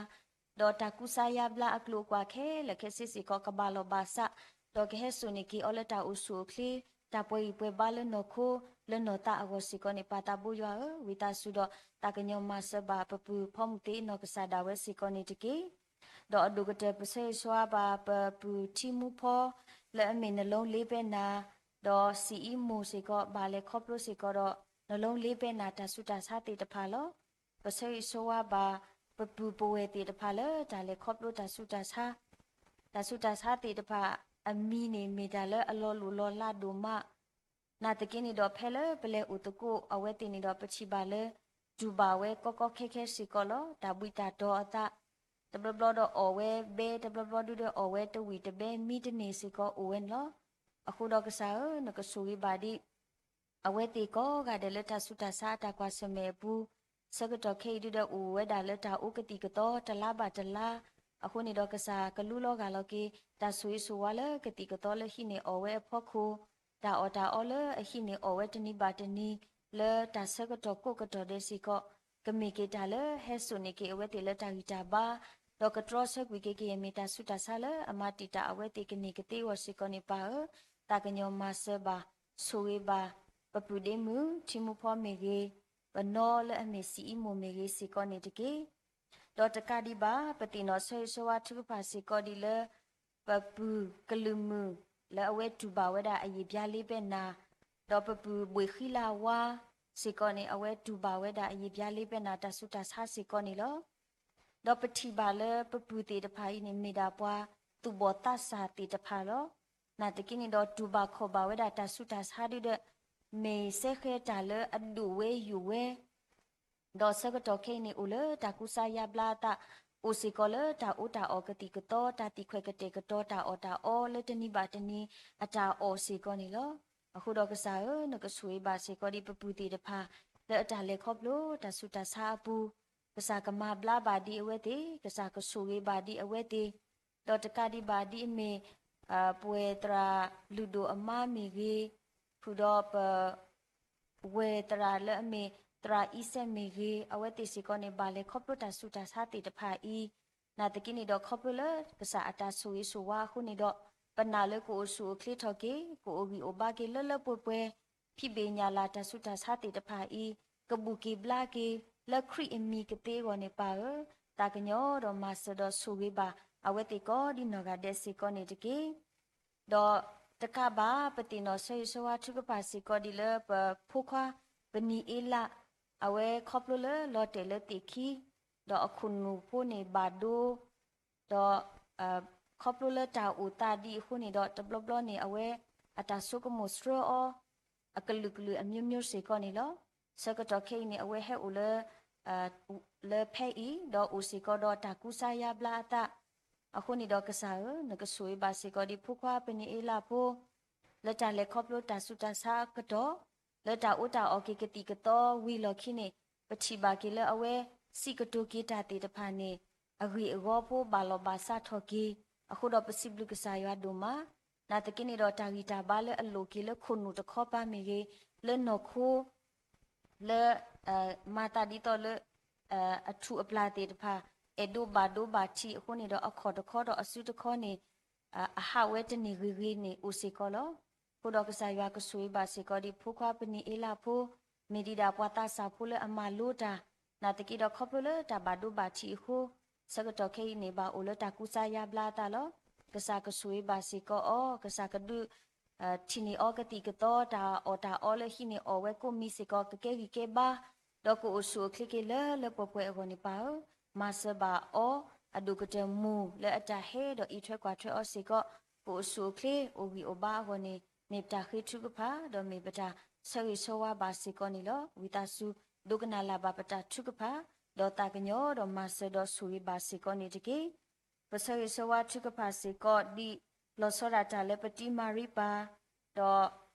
ဒီးတၢ်ကူစါယါဘျါအကျိၤအကွာ်ခဲလၢာ်ခဲဆ့စ့ၢ်ကီး ကဘၣ်လီၤဘၣ်စး, ဒီးကဟဲစိာ်န့ၢ်က့ၤအီၤလၢတၢ်အိၣ်ဆူၣ်အိၣ်ချ့, တၢ်ပှဲၤဂံၢ်ပှဲၤဘါလၢနီၢ်ခိ လၢနီၢ်သးအဂီၢ်စ့ၢ်ကီးန့ၣ် ပၢ်သးဘိယွၤဧၢ, ဝံသးစူၤဒီး သးကညီၤမၤစၢၤဘၣ်ပပုၢ်ဖီမုၢ်သ့နီၢ်ကစၢ်ဒၣ်ဝဲစ့ၢ်ကီးန့ၣ်တက့ၢ်. ဒီးအဒိၣ်ကတၢၢ်ပဆၢဂ့ၤဆၢဝါဘၣ်ပပုၢ်ထံမူဖီ လၢအမ့ၢ်နလီလ့ပဲနၤ, ဒီးစံအံမိၢ်စ့ၢ်ကီး ဘၣ်လဲၤခီဖျိစ့ၢ်ကီးဒီး နလီလ့ပဲနၤတၢ်ဆူးတၢ်ဆါသ့ၣ်တဖၣ်လီၤ. ပဆၢဂ့ၤဆၢဝါဘၣ် ပပုၢ်ပဝဲၢ်သ့ၣ်တဖၣ်လၢတၢ်လဲၤခီဖျိတၢ်ဆူးတၢ်ဆါ, တၢ်ဆူးတၢ်ဆါသ့ၣ်တဖၣ်အမံၤန့ၣ် မ့ၢ်တၢ်လၢအလီၤလိၣ်လီၤလးဒိၣ်မး, နာ်သက့န့ၣ်ဒီး ဖဲလၢပလဲၤအိၣ်သကိးအဝဲသ့ၣ်န့ၣ်ဒီး ပထံၣ်ဘၣ်လၢ တူၢ်ဘၣ်ဝဲကီကီခဲခဲစ့ၢ်ကီးလီၤ. တၢ်ဘှံးတၢ်တီၤအသး တဘျီဘျီဒီးအီၣ်ဝဲဘဲ, တဘျီဘျီဒုဒီးအီၣ်ဝဲတဝံၣ်တဘဲ မံတန့ၢ်စ့ၢ်ကီးအိၣ်ဝဲန့ၣ်လီၤ. အဃိဒီးကစၢ်ဧၢ, နကဆိၣ်ဂ့ၤဘၣ်ဒံး အဝဲသ့ၣ်ကိးဂၤဒဲးလၢတၢ်ဆူးတၢ်ဆါအတၢ်ကွၢ်ဆၢၣ်မဲာ်အပူၤ, ဆၢကတီၢ်ခဲအံၤဒုဒီးအိၣ်ဝဲဒၣ်လၢတၢ်အိၣ်ကသံၣ်ကသီတလါဘၣ်တလါ, အဃိန့ၣ်ဒီးကစၢ်ကလူလီၤဂာ်လီၤက့ၤ တၢ်ဆိၣ်ဂ့ၤဆိၣ်ဝါလၢကသံၣ်ကသီလၢဟံးန့ၢ်အီၣ်ဝဲအဖီခိၣ်, တၢ်အီၣ်တၢ်အီလၢအဟံးန့ၢ်အီၣ်ဝဲတနံၤဘၣ်တနံၤ လၢတၢ်ဆၢကတီၢ်ကိးကတီၢ်ဒဲးစ့ၢ်ကီး, ကမ့ၢ်က့ၤတၢ်လၢဟဲစိာ်န့ၢ်က့ၤအဝဲသ့ၣ်လၢတၢ်ဂံၢ်တၢ်ဘါ, ဒီးကတြီဆၢကွံာ်က့ၤကယဲၢ်မ့ၢ်တၢ်ဆူးတၢ်ဆါလၢအမၤတံာ်တာ်အဝဲသ့ၣ်ကန့ၢ်ကသ့အဂီၢ်စ့ၢ်ကီးန့ၣ်ပၢ်ဧၢ, သးကညီၤမၤစၢၤဘၣ်, ဆိၣ်ဂ့ၤဘၣ်, ပပုၢ်ဒ့မုၣ်ထံမူဖီမ့ၢ်ဂ့ၤ, ပနီလၢအမ့ၢ်စံအံမိၢ်မ့ၢ်ဂ့ၤစ့ၢ်ကီးန့ၣ်တက့ၢ်. ဒီးတကးဒံးဘၣ် ပသ့ၣ်နီၣ်ဆၢဂ့ၤဆၢဝါထုကဖၣ်စ့ၢ်ကီးဒ်လၢ ပပုၢ်ကလုာ်မုၣ် လၢအဝဲတူၢ်ဘၣ်ဝဲဒၣ်အယံာ်ပျါလ့ပဲနၤ, ဒီးပပုၢ်ဘှ့ၣ်ဃံလၤဝါ စ့ၢ်ကီးန့ၣ် အဝဲတူၢ်ဘၣ်ဝဲဒၣ်အယံာ်ပျါလ့ပဲနၤတၢ်ဆူးတၢ်ဆါစ့ၢ်ကီးန့ၣ်လီၤ. ဒီးပထံၣ်ဘၣ်လၢပပုၢ်သ့ၣ်တဖၣ်အံၤန့ၣ် မ့ၢ်ဒၣ်ပှၤသူၣ်ဘီၣ်သးစၢ်သ့ၣ်တဖၣ်လီၤ. နာ်သက့န့ၣ်ဒီးတူၢ်ဘၣ်ခီၣ်ဘၣ်ဝဲဒၣ်တၢ်ဆူးတၢ်ဆါဒုဒီး မ့ၢ်စဲဃဲၤတၢ်လၢအဒိၣ်ဝဲယိာ်ဝဲ ဒီးဆၢကတီၢ်ခဲအံၤန့ၣ် အိၣ်လၢတၢ်ကူစါယါဘျါအသး, အိၣ်စ့ၢ်ကီးလၢတၢ်အီၣ်တၢ်အီကသံၣ်ကသီ, တၢ်သံၣ်ခွဲးကတဲာ်ကတီၤတၢ်အီၣ်တၢ်အီလၢတနံၤဘၣ်တနံၤအတၢ်အီၣ်စ့ၢ်ကီးန့ၣ်လီၤ. အဃိဒီးကစၢ်ဧၢ, နကဆိၣ်ဂ့ၤဘၣ်စ့ၢ်ကီးဒ်ပပုၢ်သ့ၣ်တဖၣ် လၢအတၢ်လဲၤခီဖျိတၢ်ဆူးတၢ်ဆါအပူၤ, ကစၢ်ကမၤဘျါဘၣ်ဒံးအဝဲသ့ၣ်, ကစၢ်ကဆိၣ်ဂ့ၤဘၣ်ဒံးအဝဲသ့ၣ်, ဒီးတကးဒံးဘၣ်ဒ်အမ့ၢ် ပဝဲသရၣ်လုၢ်ဒိၣ်အမါမ့ၢ်ဂ့ၤ, ဃုာ်ဒီးပ ဝဲသရၣ်လၢအမ့ၢ်သရၣ်အံစဲးမ့ၢ်ဂ့ၤ, အဝဲသ့ၣ်စ့ၢ်ကီးန့ၣ် ဘၣ်လဲၤခီဖျိတၢ်ဆူးတၢ်ဆါသ့ၣ်တဖၣ်အံၤ, နာ်သက့န့ၣ်ဒီး ခီဖျိလၢကစၢ်အတၢ်ဆိၣ်ဂ့ၤဆိၣ်ဝါအဃိန့ၣ်ဒီး, ပနာ်လၢကအိၣ်ဆူၣ်အိၣ်ချ့ထီၣ်က့ၤ, ကအိၣ်ဂံၢ်အိၣ်ဘါက့ၤလၢလၢပှဲၤပှဲၤ, ဖံးဘ့ၣ်ညၣ်လၢ်တၢ်ဆူးတၢ်ဆါသ့ၣ်တဖၣ်အံၤ, ကဘူၣ်က့ၤဘျါက့ၤ လၢခရံာ်အမံၤကသ့အဂီၢ်န့ၣ်ပၢ်ဧၢ, သးကညီၤဒီးမၤစၢၤဒီးဆိၣ်ဂ့ၤဘၣ် အဝဲသ့ၣ်ကိးဒ်နီၢ်ဂၤဒဲးစ့ၢ်ကီးန့ၣ်တက့ၢ်. ဒီးတကးဘၣ် ပသ့ၣ်နီၣ်ဆၢဂ့ၤဆၢဝါထုကဖၣ်စ့ၢ်ကီးဒ်လၢပဖိခွါ ပနံၤအ့လး, အဝဲခီဖျိလၢလီၤတဲာ်လၢသ့ၣ်ခံ, ဒီးအခိၣ်နူာ်ဖိန့ၣ်ဘၣ်ဒိ, ဒီး ခီဖျိလၢတၢ်အိၣ်သးဒ်အဃိန့ၣ်ဒီး တဘျီဘျီန့ၣ် အဝဲအတၢ်ဆိကမိၣ်စှၢအီၤ အကလုာ်ကလုာ်အမျိုးမျိုးစ့ၢ်ကီးန့ၣ်လီၤ. ဆၢကတီၢ်ခဲအံၤန့ၣ် အဝဲဟဲအိၣ်လၢ လၢဖဲအံၤ ဒီးအိၣ်စ့ၢ်ကီးဒီးတၢ်ကူစါယါဘျါအသး, အဃိန့ၣ်ဒီးကစၢ်ဧၢ, နကဆိၣ်ဂ့ၤဘၣ်စ့ၢ်ကီးဒ်ဖိခွါပနံၤအ့လးဖိ လၢတၢ်လဲၤခီဖျိတၢ်ဆူးတၢ်ဆါအကတီၢ်, လၢတၢ်အိၣ်တၢ်အီၣ်က့ၤကသံၣ်ကသီဝံၤလီၢ်ခံန့ၣ်, ပထံၣ်ဘၣ်က့ၤလၢအဝဲစံးကတိၤက့ၤတၢ်သ့ၣ်တဖၣ်န့ၣ် အဂ့ၢ်အဂီၢ်ဖိဘၣ်လီၢ်ဘၣ်စးထီၣ်က့ၤ, အဃိဒီးပစံးဘျုးကစၢ်ယွၤဒိၣ်မး, နာ်သက့န့ၣ်ဒီးတၢ်ဂံၢ်တၢ်ဘါလၢအလိၣ်က့ၤလၢခိၣ်နူာ်တခီပၤမ့ၢ်ဂ့ၤ, လၢနီၢ်ခိ လၢ မၤသးဒ်သိးလၢ အထူၣ်အပျၢ်သ့ၣ်တဖၣ် အဲၣ်ဒိးဘၣ်ဒိဘၣ်ထံးအဃိန့ၣ်ဒီး အခီၣ်တခီဒီးအစုတခီန့ၣ် အဟးဝဲတန့ၢ်ဂ့ၤဂ့ၤန့ၣ် အိၣ်စ့ၢ်ကီးလီၤ. အဃိဒီးကစၢ်ယွၤကဆိၣ်ဂ့ၤဘၣ်စ့ၢ်ကီးဒ်ဖိခွါပနံၤအ့လးဖိ, မ့ၢ်ဒံးဒၣ်ပှၤသးစၢ်ဖိလၢအမၤလိတၢ်, နာ်သက့ဒီးခီဖျိလၢတၢ်ဘၣ်ဒိဘၣ်ထံးအဃိ, ဆၢကတီၢ်ခဲအံၤန့ၣ် ဘၣ်အိၣ်လၢတၢ်ကူစါယါဘျါအသးလီၤ. ကစၢ်ကဆိၣ်ဂ့ၤဘၣ်စ့ၢ်ကီးအီၤ, ကစၢ်ကဒုး ထံၣ်န့ၢ်အီၤကသံၣ်ကသီ, တၢ်အီၣ်တၢ်အီလၢဟံးန့ၢ်အီၣ်ဝဲကိးမံၤစ့ၢ်ကီး ကကဲဂံၢ်ကဲဘါ, ဒီးကအိၣ်ဆူၣ်အိၣ်ချ့က့ၤလၢလၢပှဲၤပှဲၤအဂီၢ်န့ၣ်ပၢ်ဧၢ, မၤစၢၤဘၣ်အီၤ, အဒိၣ်ကတၢၢ်မူလၢအတၢ်ဟဲဒီးအံးထွဲကွၢ်ထွဲအီၤစ့ၢ်ကီး, ကအိၣ်ဆူၣ်အိၣ်ချ့အိၣ်ဂံၢ်အိၣ်ဘါအဂီၢ်န့ၣ် မ့ၢ်ပတၢ်ဃ့ထုကဖၣ်, ဒီးမ့ၢ်ပတၢ်ဆၢဂ့ၤဆၢဝါဘၣ်စ့ၢ်ကီးန့ၣ်လီၤ. ဝံသးစူၤ ဒိကနၣ်လၢ်ဘၣ်ပတၢ်ထုကဖၣ်, ဒီးသးကညီၤဒီးမၤစၢၤဒီးဆိၣ်ဂ့ၤဘၣ်စ့ၢ်ကီးန့ၣ်တက့ၢ်. ပဆၢဂ့ၤဆၢဝါထုကဖၣ်စ့ၢ်ကီးဒ် လီၤဆီဒၣ်တၢ်လၢပတံၤမၤရံပၢ်, ဒီး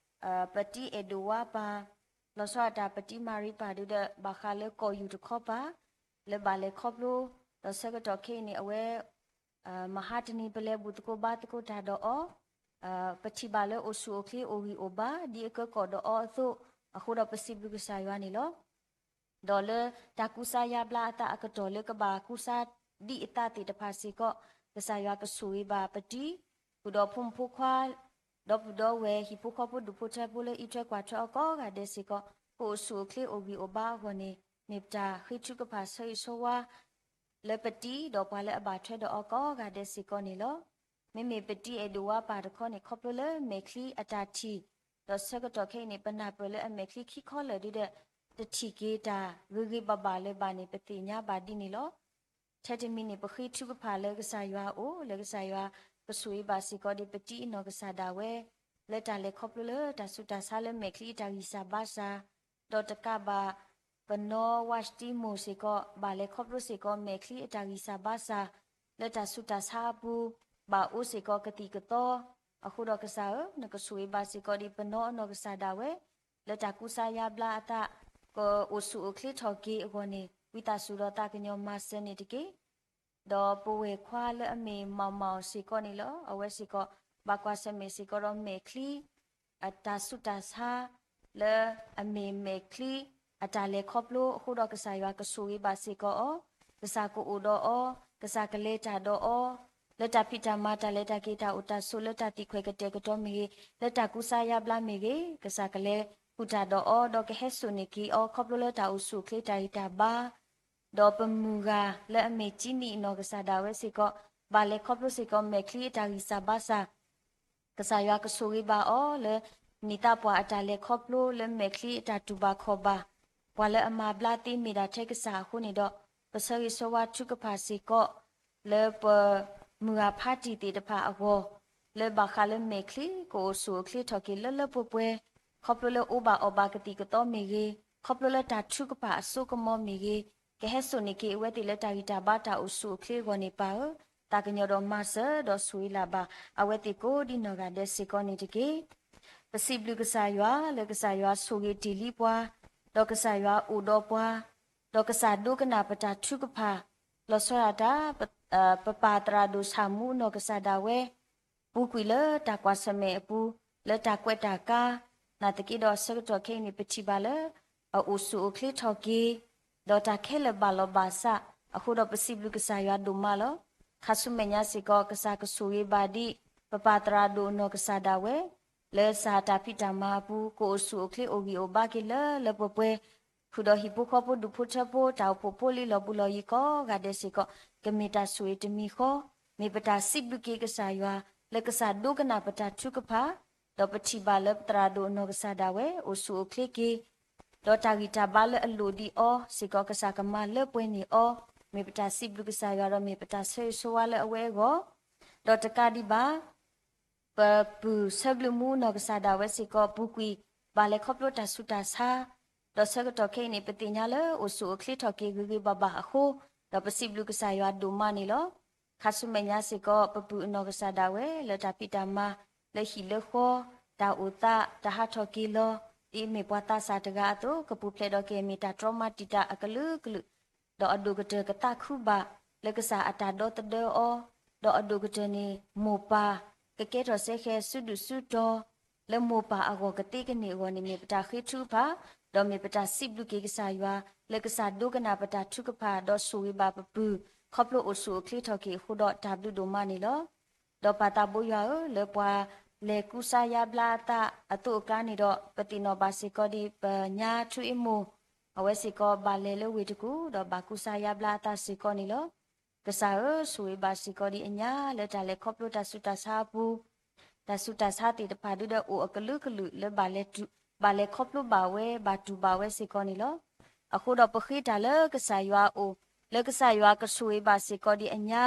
ပတံၤအဲၣ်ဒိးဝါပၢ်, လီၤဆီဒၣ်တၢ်ပတံၤမၤရံပၢ်ဒုဒီး ဘၣ်ဃးလၢကီၢ်ယူၢ်တခီပၤ, လၢဘၣ်လဲၤခီဖျိ, ဒီးဆၢကတီၢ်ခဲအံၤန့ၣ် အဝဲ မဟါတနံၤပလဲၤဘူၣ်သကိးဘါသကိးတၢ်ဒီးအီၤ, ပထံၣ်ဘၣ်လၢအိၣ်ဆူၣ်အိၣ်ချ့အိၣ်ဂံၢ်အိၣ်ဘါ ဒ်အကကီၢ်ဒီးအီၤအသိး, အဃိဒီးပစံးဘျုးကစၢ်ယွၤန့ၣ်လီၤ. ဒီးလၢတၢ်ကူစါယါဘျါအသးအကတီၢ်လၢကဘၣ်ကူစါဒံးအသးသ့ၣ်တဖၣ်စ့ၢ်ကီး, ကစၢ်ယွၤကဆိၣ်ဂ့ၤဘၣ်ပတံၤ, ဃုာ်ဒီးဖိမုၣ်ဖိခွါ, ဒီပုၢ်ဒီဝဲၢ် ဟံၣ်ဖိဃီဖိဒူၣ်ဖိထၢဖိလၢအံးထွဲကွၢ်ထွဲအီၤကိးဂၤဒဲးစ့ၢ်ကီး, ကအိၣ်ဆူၣ်အိၣ်ချ့အိၣ်ဂံၢ်အိၣ်ဘါအဂီၢ်န့ၣ် မ့ၢ်ပတၢ်ဃ့ထုကဖၣ်ဆၢဂ့ၤဆၢဝါ လၢပတံၤဒီးပှၤလၢအဘၣ်ထွဲဒီးအီၤကိးဂၤဒဲးစ့ၢ်ကီးန့ၣ်လီၤ. မ့မ့ၢ်ပတံၤအဲၣ်ဒိးဝါပၢ်တခီန့ၣ် ခီဖျိလၢမဲာ်ချံအတၢ်ထံၣ်, ဒီးဆၢကတီၢ်ခဲအံၤန့ၣ် ပနၢ်ပၢၢ်လၢအမဲာ်ချံခံခီလၢာ်ဒုဒီး တထံၣ်က့ၤတၢ်ဂ့ၤဂ့ၤဘၣ်ဘၣ်လၢၤဘၣ်န့ၣ် ပသ့ၣ်ညါဘၣ်ဒ်န့ၣ်လီၤ. ထဲတမံၤန့ၣ် ပဃ့ထုကဖၣ်လၢကစၢ်ယွၤအအိၣ် လၢကစၢ်ယွၤကဆိၣ်ဂ့ၤဘၣ်စ့ၢ်ကီးဒ်ပတံၤအနီၢ်ကစၢ်ဒၣ်ဝဲ လၢတၢ်လဲၤခီဖျိလၢတၢ်ဆူးတၢ်ဆါလၢမဲာ်ချံအတၢ်ဂံၢ်စၢ်ဘါစၢ်, ဒီးတကးဘၣ် ပနီၢ်ဝါစတံမိၢ်စ့ၢ်ကီး ဘၣ်လဲၤခီဖျိစ့ၢ်ကီးမဲာ်ချံအတၢ်ဂံၢ်စၢ်ဘါစၢ် လၢတၢ်ဆူးတၢ်ဆါအပူၤ ဘၣ်အိၣ်စ့ၢ်ကီးကသံၣ်ကသီ, အဃိဒီးကစၢ်ဧၢ, နကဆိၣ်ဂ့ၤဘၣ်စ့ၢ်ကီးဒ်ပနီၢ်အနီၢ်ကစၢ်ဒၣ်ဝဲ လၢတၢ်ကူစါယါဘျါအသး ကအိၣ်ဆူၣ်အိၣ်ချ့ထီၣ်က့ၤအဂီၢ်န့ၣ် ဝံသးစူၤဒီးသးကညီၤမၤစၢၤန့ၣ်တက့ၢ်. ဒီးပဝဲၢ်ခွါလၢအမ့ၢ်မၤမၤအီၤစ့ၢ်ကီးန့ၣ်လီၤ. အဝဲစ့ၢ်ကီး ဘၣ်ကွၢ်ဆၢၣ်မဲာ်စ့ၢ်ကီးဒီးမဲာ်ချံ အတၢ်ဆူးတၢ်ဆါ လၢအမ့ၢ်မဲာ်ချံ အတၢ်လဲၤခီဖျိအဃိဒီး ကစၢ်ယွၤကဆိၣ်ဂ့ၤဘၣ်စ့ၢ်ကီးအီၤ, ကစၢ်ကအိၣ်ဒီးအီၤ, ကစၢ်ကလဲၤတၢ်ဒီးအီၤ, လၢတၢ်ဖံးတၢ်မၤ တၢ်လဲၤတၢ်က့ၤ တၢ်အိၣ်တၢ်ဆိး လၢတၢ်သံၣ်ခွဲးကတဲာ်ကတီၤမ့ၢ်ဂ့ၤ, လၢတၢ်ကူစါယါဘျါမ့ၢ်ဂ့ၤ, ကစၢ်ကလဲၤဃုာ်တၢ်ဒီးအီၤ ဒီးကဟဲစိာ်န့ၢ်က့ၤအီၤ ခီဖျိလၢတၢ်အိၣ်ဆူၣ်အိၣ်ချ့တၢ်ဂံၢ်တၢ်ဘါ ဒီးပမုၢ်ဂၤလၢအမ့ၢ်ကၠံနံၣ်အနီၢ်ကစၢ်ဒၣ်ဝဲစ့ၢ်ကီး ဘၣ်လဲၤခီဖျိစ့ၢ်ကီးမဲာ်ချံအတၢ်ဂံၢ်စၢ်ဘါစၢ်, ကစၢ်ယွၤကဆိၣ်ဂ့ၤဘၣ်အီၤလၢ နံၣ်သးပှၢ်အတၢ်လဲၤခီဖျိလၢမဲာ်ချံအတၢ်တူၢ်ဘၣ်ခီၣ်ဘၣ်, ပှၤလၢအမၤဘျါသ့မ့ၢ်ဒၣ်ထဲကစၢ်အဃိန့ၣ်ဒီး ပဆၢဂ့ၤဆၢဝါထုကဖၣ်စ့ၢ်ကီး လၢပမုၢ်ဂၤဖါတံၢ်သ့ၣ်တဖၣ်အဂီၢ် လၢဘၣ်ဃးလၢမဲာ်ချံ ကအိၣ်ဆူၣ်အိၣ်ချ့ထီၣ်က့ၤလၢလၢပှဲၤပှဲၤ, ခီဖျိလၢအိၣ်ဘၣ်အီၣ်ဘၣ်ကသံၣ်ကသီမ့ၢ်ဂ့ၤ, ခီဖျိလၢတၢ်ထုကဖၣ်အစိကမီၤမ့ၢ်ဂ့ၤ, ကဟဲစိာ်န့ၢ်က့ၤအဝဲသ့ၣ်လၢတၢ်ဂံၢ်တၢ်ဘါတၢ်အိၣ်ဆူၣ်အိၣ်ချ့အဂီၢ်န့ၣ်ပၢ်ဧၢ, သးကညီၤဒီးမၤစၢၤဒီးဆိၣ်ဂ့ၤလၢ်ဘၣ် အဝဲသ့ၣ်ကိးဒ်နီၢ်ဂၤဒဲးစ့ၢ်ကီးန့ၣ်တက့ၢ်. ပစံးဘျုးကစၢ်ယွၤလၢကစၢ်ယွၤဆိၣ်ဂ့ၤတ့ၢ်လံပှၤ, ဒီးကစၢ်ယွၤအိၣ်ဒီးပှၤ ဒီးကစၢ်ဒိကနၣ်ပတၢ်ထုကဖၣ်, လီၤဆီဒၣ်တၢ် ပပၢ်သရၣ်ဒိၣ်ဆၣ်မူအနီၢ်ကစၢ်ဒၣ်ဝဲ ပူၤကွံာ်လၢတၢ်ကွၢ်ဆၢၣ်မဲာ်အပူၤ, လၢတၢ်ကွဲးတၢ်ကါ, နာ်သက့ဒီးဆၢကတီၢ်ခဲအံၤန့ၣ် ပထံၣ်ဘၣ်လၢ အအိၣ်ဆူၣ်အိၣ်ချ့ထီၣ်က့ၤ, ဒီးတၢ်ခဲလၢာ်ဘၣ်လီၤဘၣ်စး, အဃိဒီးပစံးဘျုးကစၢ်ယွၤဒိၣ်မးလီၤ. ခါဆူမဲာ်ညါစ့ၢ်ကီး ကစၢ်ကဆိၣ်ဂ့ၤဘၣ်ဒံး ပပၢ်သရၣ်ဒိၣ်အနီၢ်ကစၢ်ဒၣ်ဝဲ လၢကစၢ်တၢ်ဖံးတၢ်မၤအပူၤ ကအိၣ်ဆူၣ်အိၣ်ချ့အိၣ်ဂံၢ်အိၣ်ဘါက့ၤလၢလၢပှဲၤပှဲၤ, ဃုာ်ဒီးဟံၣ်ဖိဃီဖိဒူၣ်ဖိထၢဖိ တၢ်အိၣ်ဖှိၣ်ဖိလံလီၢ်ဘူးလီၢ်ယံၤကိးဂၤဒဲးစ့ၢ်ကီး ကမ့ၢ်တၢ်ဆိၣ်ဂ့ၤတမံၤဃီ, မ့ၢ်ပတၢ်စံးဘျုးက့ၤကစၢ်ယွၤ လၢကစၢ်ဒိကနၣ်ပတၢ်ထုကဖၣ်, ဒီးပထံၣ်ဘၣ်လၢပသရၣ်ဒိၣ်အနီၢ်ကစၢ်ဒၣ်ဝဲ အိၣ်ဆူၣ်အိၣ်ချ့က့ၤ ဒီးတၢ်ဂံၢ်တၢ်ဘါလၢအလိၣ်ဒံးအီၤစ့ၢ်ကီး ကစၢ်ကမၤလၢပှဲၤန့ၢ်အီၤ, မ့ၢ်ပတၢ်စံးဘျုးကစၢ်ယွၤဒီးမ့ၢ်ပတၢ်ဆၢဂ့ၤဆၢဝါလၢအဝဲအဂီၢ်, ဒီးတကးဒံးဘၣ် ပပုၢ်ဆၢဘျုးမူနီၢ်ကစၢ်ဒၣ်ဝဲစ့ၢ်ကီး ပူၤကွံာ် ဘၣ်လဲၤခီဖျိတၢ်ဆူးတၢ်ဆါ, ဒီးဆၢကတီၢ်ခဲအံၤန့ၣ် ပသ့ၣ်ညါလၢအိၣ်ဆူၣ်အိၣ်ချ့ထီၣ်က့ၤဂ့ၤဂ့ၤဘၣ်ဘၣ်အဃိ, ဒီးပစံးဘျုးကစၢ်ယွၤဒိၣ်မးန့ၣ်လီၤ. ခါဆူမဲာ်ညါစ့ၢ်ကီး ပပုၢ်အနီၢ်ကစၢ်ဒၣ်ဝဲ လၢတၢ်ဖံးတၢ်မၤ လၢဟံၣ်လၢဃီ, တၢ်အိၣ်သး တၢ်ဟးထီၣ်က့ၤလီၤ, ဒ်အမ့ၢ်ပှၤသးစၢ်တဂၤအသိး ကပူၤဖျဲးဒီးကမ့ၢ်တၢ်တြီမၤတံာ်တာ်အကလုာ်ကလုာ်, ဒီးအဒိၣ်ကတၢၢ်ကသးခုဘၣ် လၢကစၢ်အတၢ်ဒီသဒၢအီၤ, ဒီးအဒိၣ်ကတၢၢ်န့ၣ် မိၢ်ပၢ် ကကဲထီၣ်စဲဃဲၤစုဒုၣ်စုတီၤ လၢမိၢ်ပၢ်အဂီၢ်ကသ့ကန့ၢ်အဂီၢ်န့ၣ် မ့ၢ်ပတၢ်ဃ့ထုကဖၣ်, ဒီးမ့ၢ်ပတၢ်စံးဘျုးက့ၤကစၢ်ယွၤ လၢကစၢ်ဒိကနၣ်ပတၢ်ထုကဖၣ် ဒီးဆိၣ်ဂ့ၤဘၣ်ပပုၢ် ခီဖျိအိၣ်ဆူၣ်အိၣ်ချ့ထီၣ်က့ၤအဃိဒီး တၢ်ဘျုးဒိၣ်မးန့ၣ်လီၤ. ဒီးပၢ်သးဘိယွၤဧၢ, လၢပှၤလဲၤကူစါယါဘျါအသးအသိးအကျါန့ၣ်ဒီး ပသ့ၣ်နီၣ်ဘၣ်စ့ၢ်ကီးဒ်ပညါထူအ့မိၢ် အဝဲစ့ၢ်ကီးဘၣ်လဲၤလၢဝ့ၢ်တကူၣ် ဒီးဘၣ်ကူစါယါဘျါအသးစ့ၢ်ကီးန့ၣ်လီၤ. ကစၢ်ဧၢ, ဆိၣ်ဂ့ၤဘၣ်စ့ၢ်ကီးဒ်အညါ လၢတၢ်လဲၤခီဖျိတၢ်ဆူးတၢ်ဆါအပူၤ, တၢ်ဆူးတၢ်ဆါသ့ၣ်တဖၣ်ဒုဒီးအိၣ်အကလုာ်ကလုာ်လၢဘၣ်လဲၤတူၢ် ဘၣ်လဲၤခီဖျိဘၣ်ဝဲ ဘၣ်တူၢ်ဘၣ်ဝဲစ့ၢ်ကီးန့ၣ်လီၤ. အဃိဒီးပဃ့တၢ်လၢကစၢ်ယွၤအအိၣ်, လၢကစၢ်ယွၤကဆိၣ်ဂ့ၤဘၣ်စ့ၢ်ကီးဒ်အညါ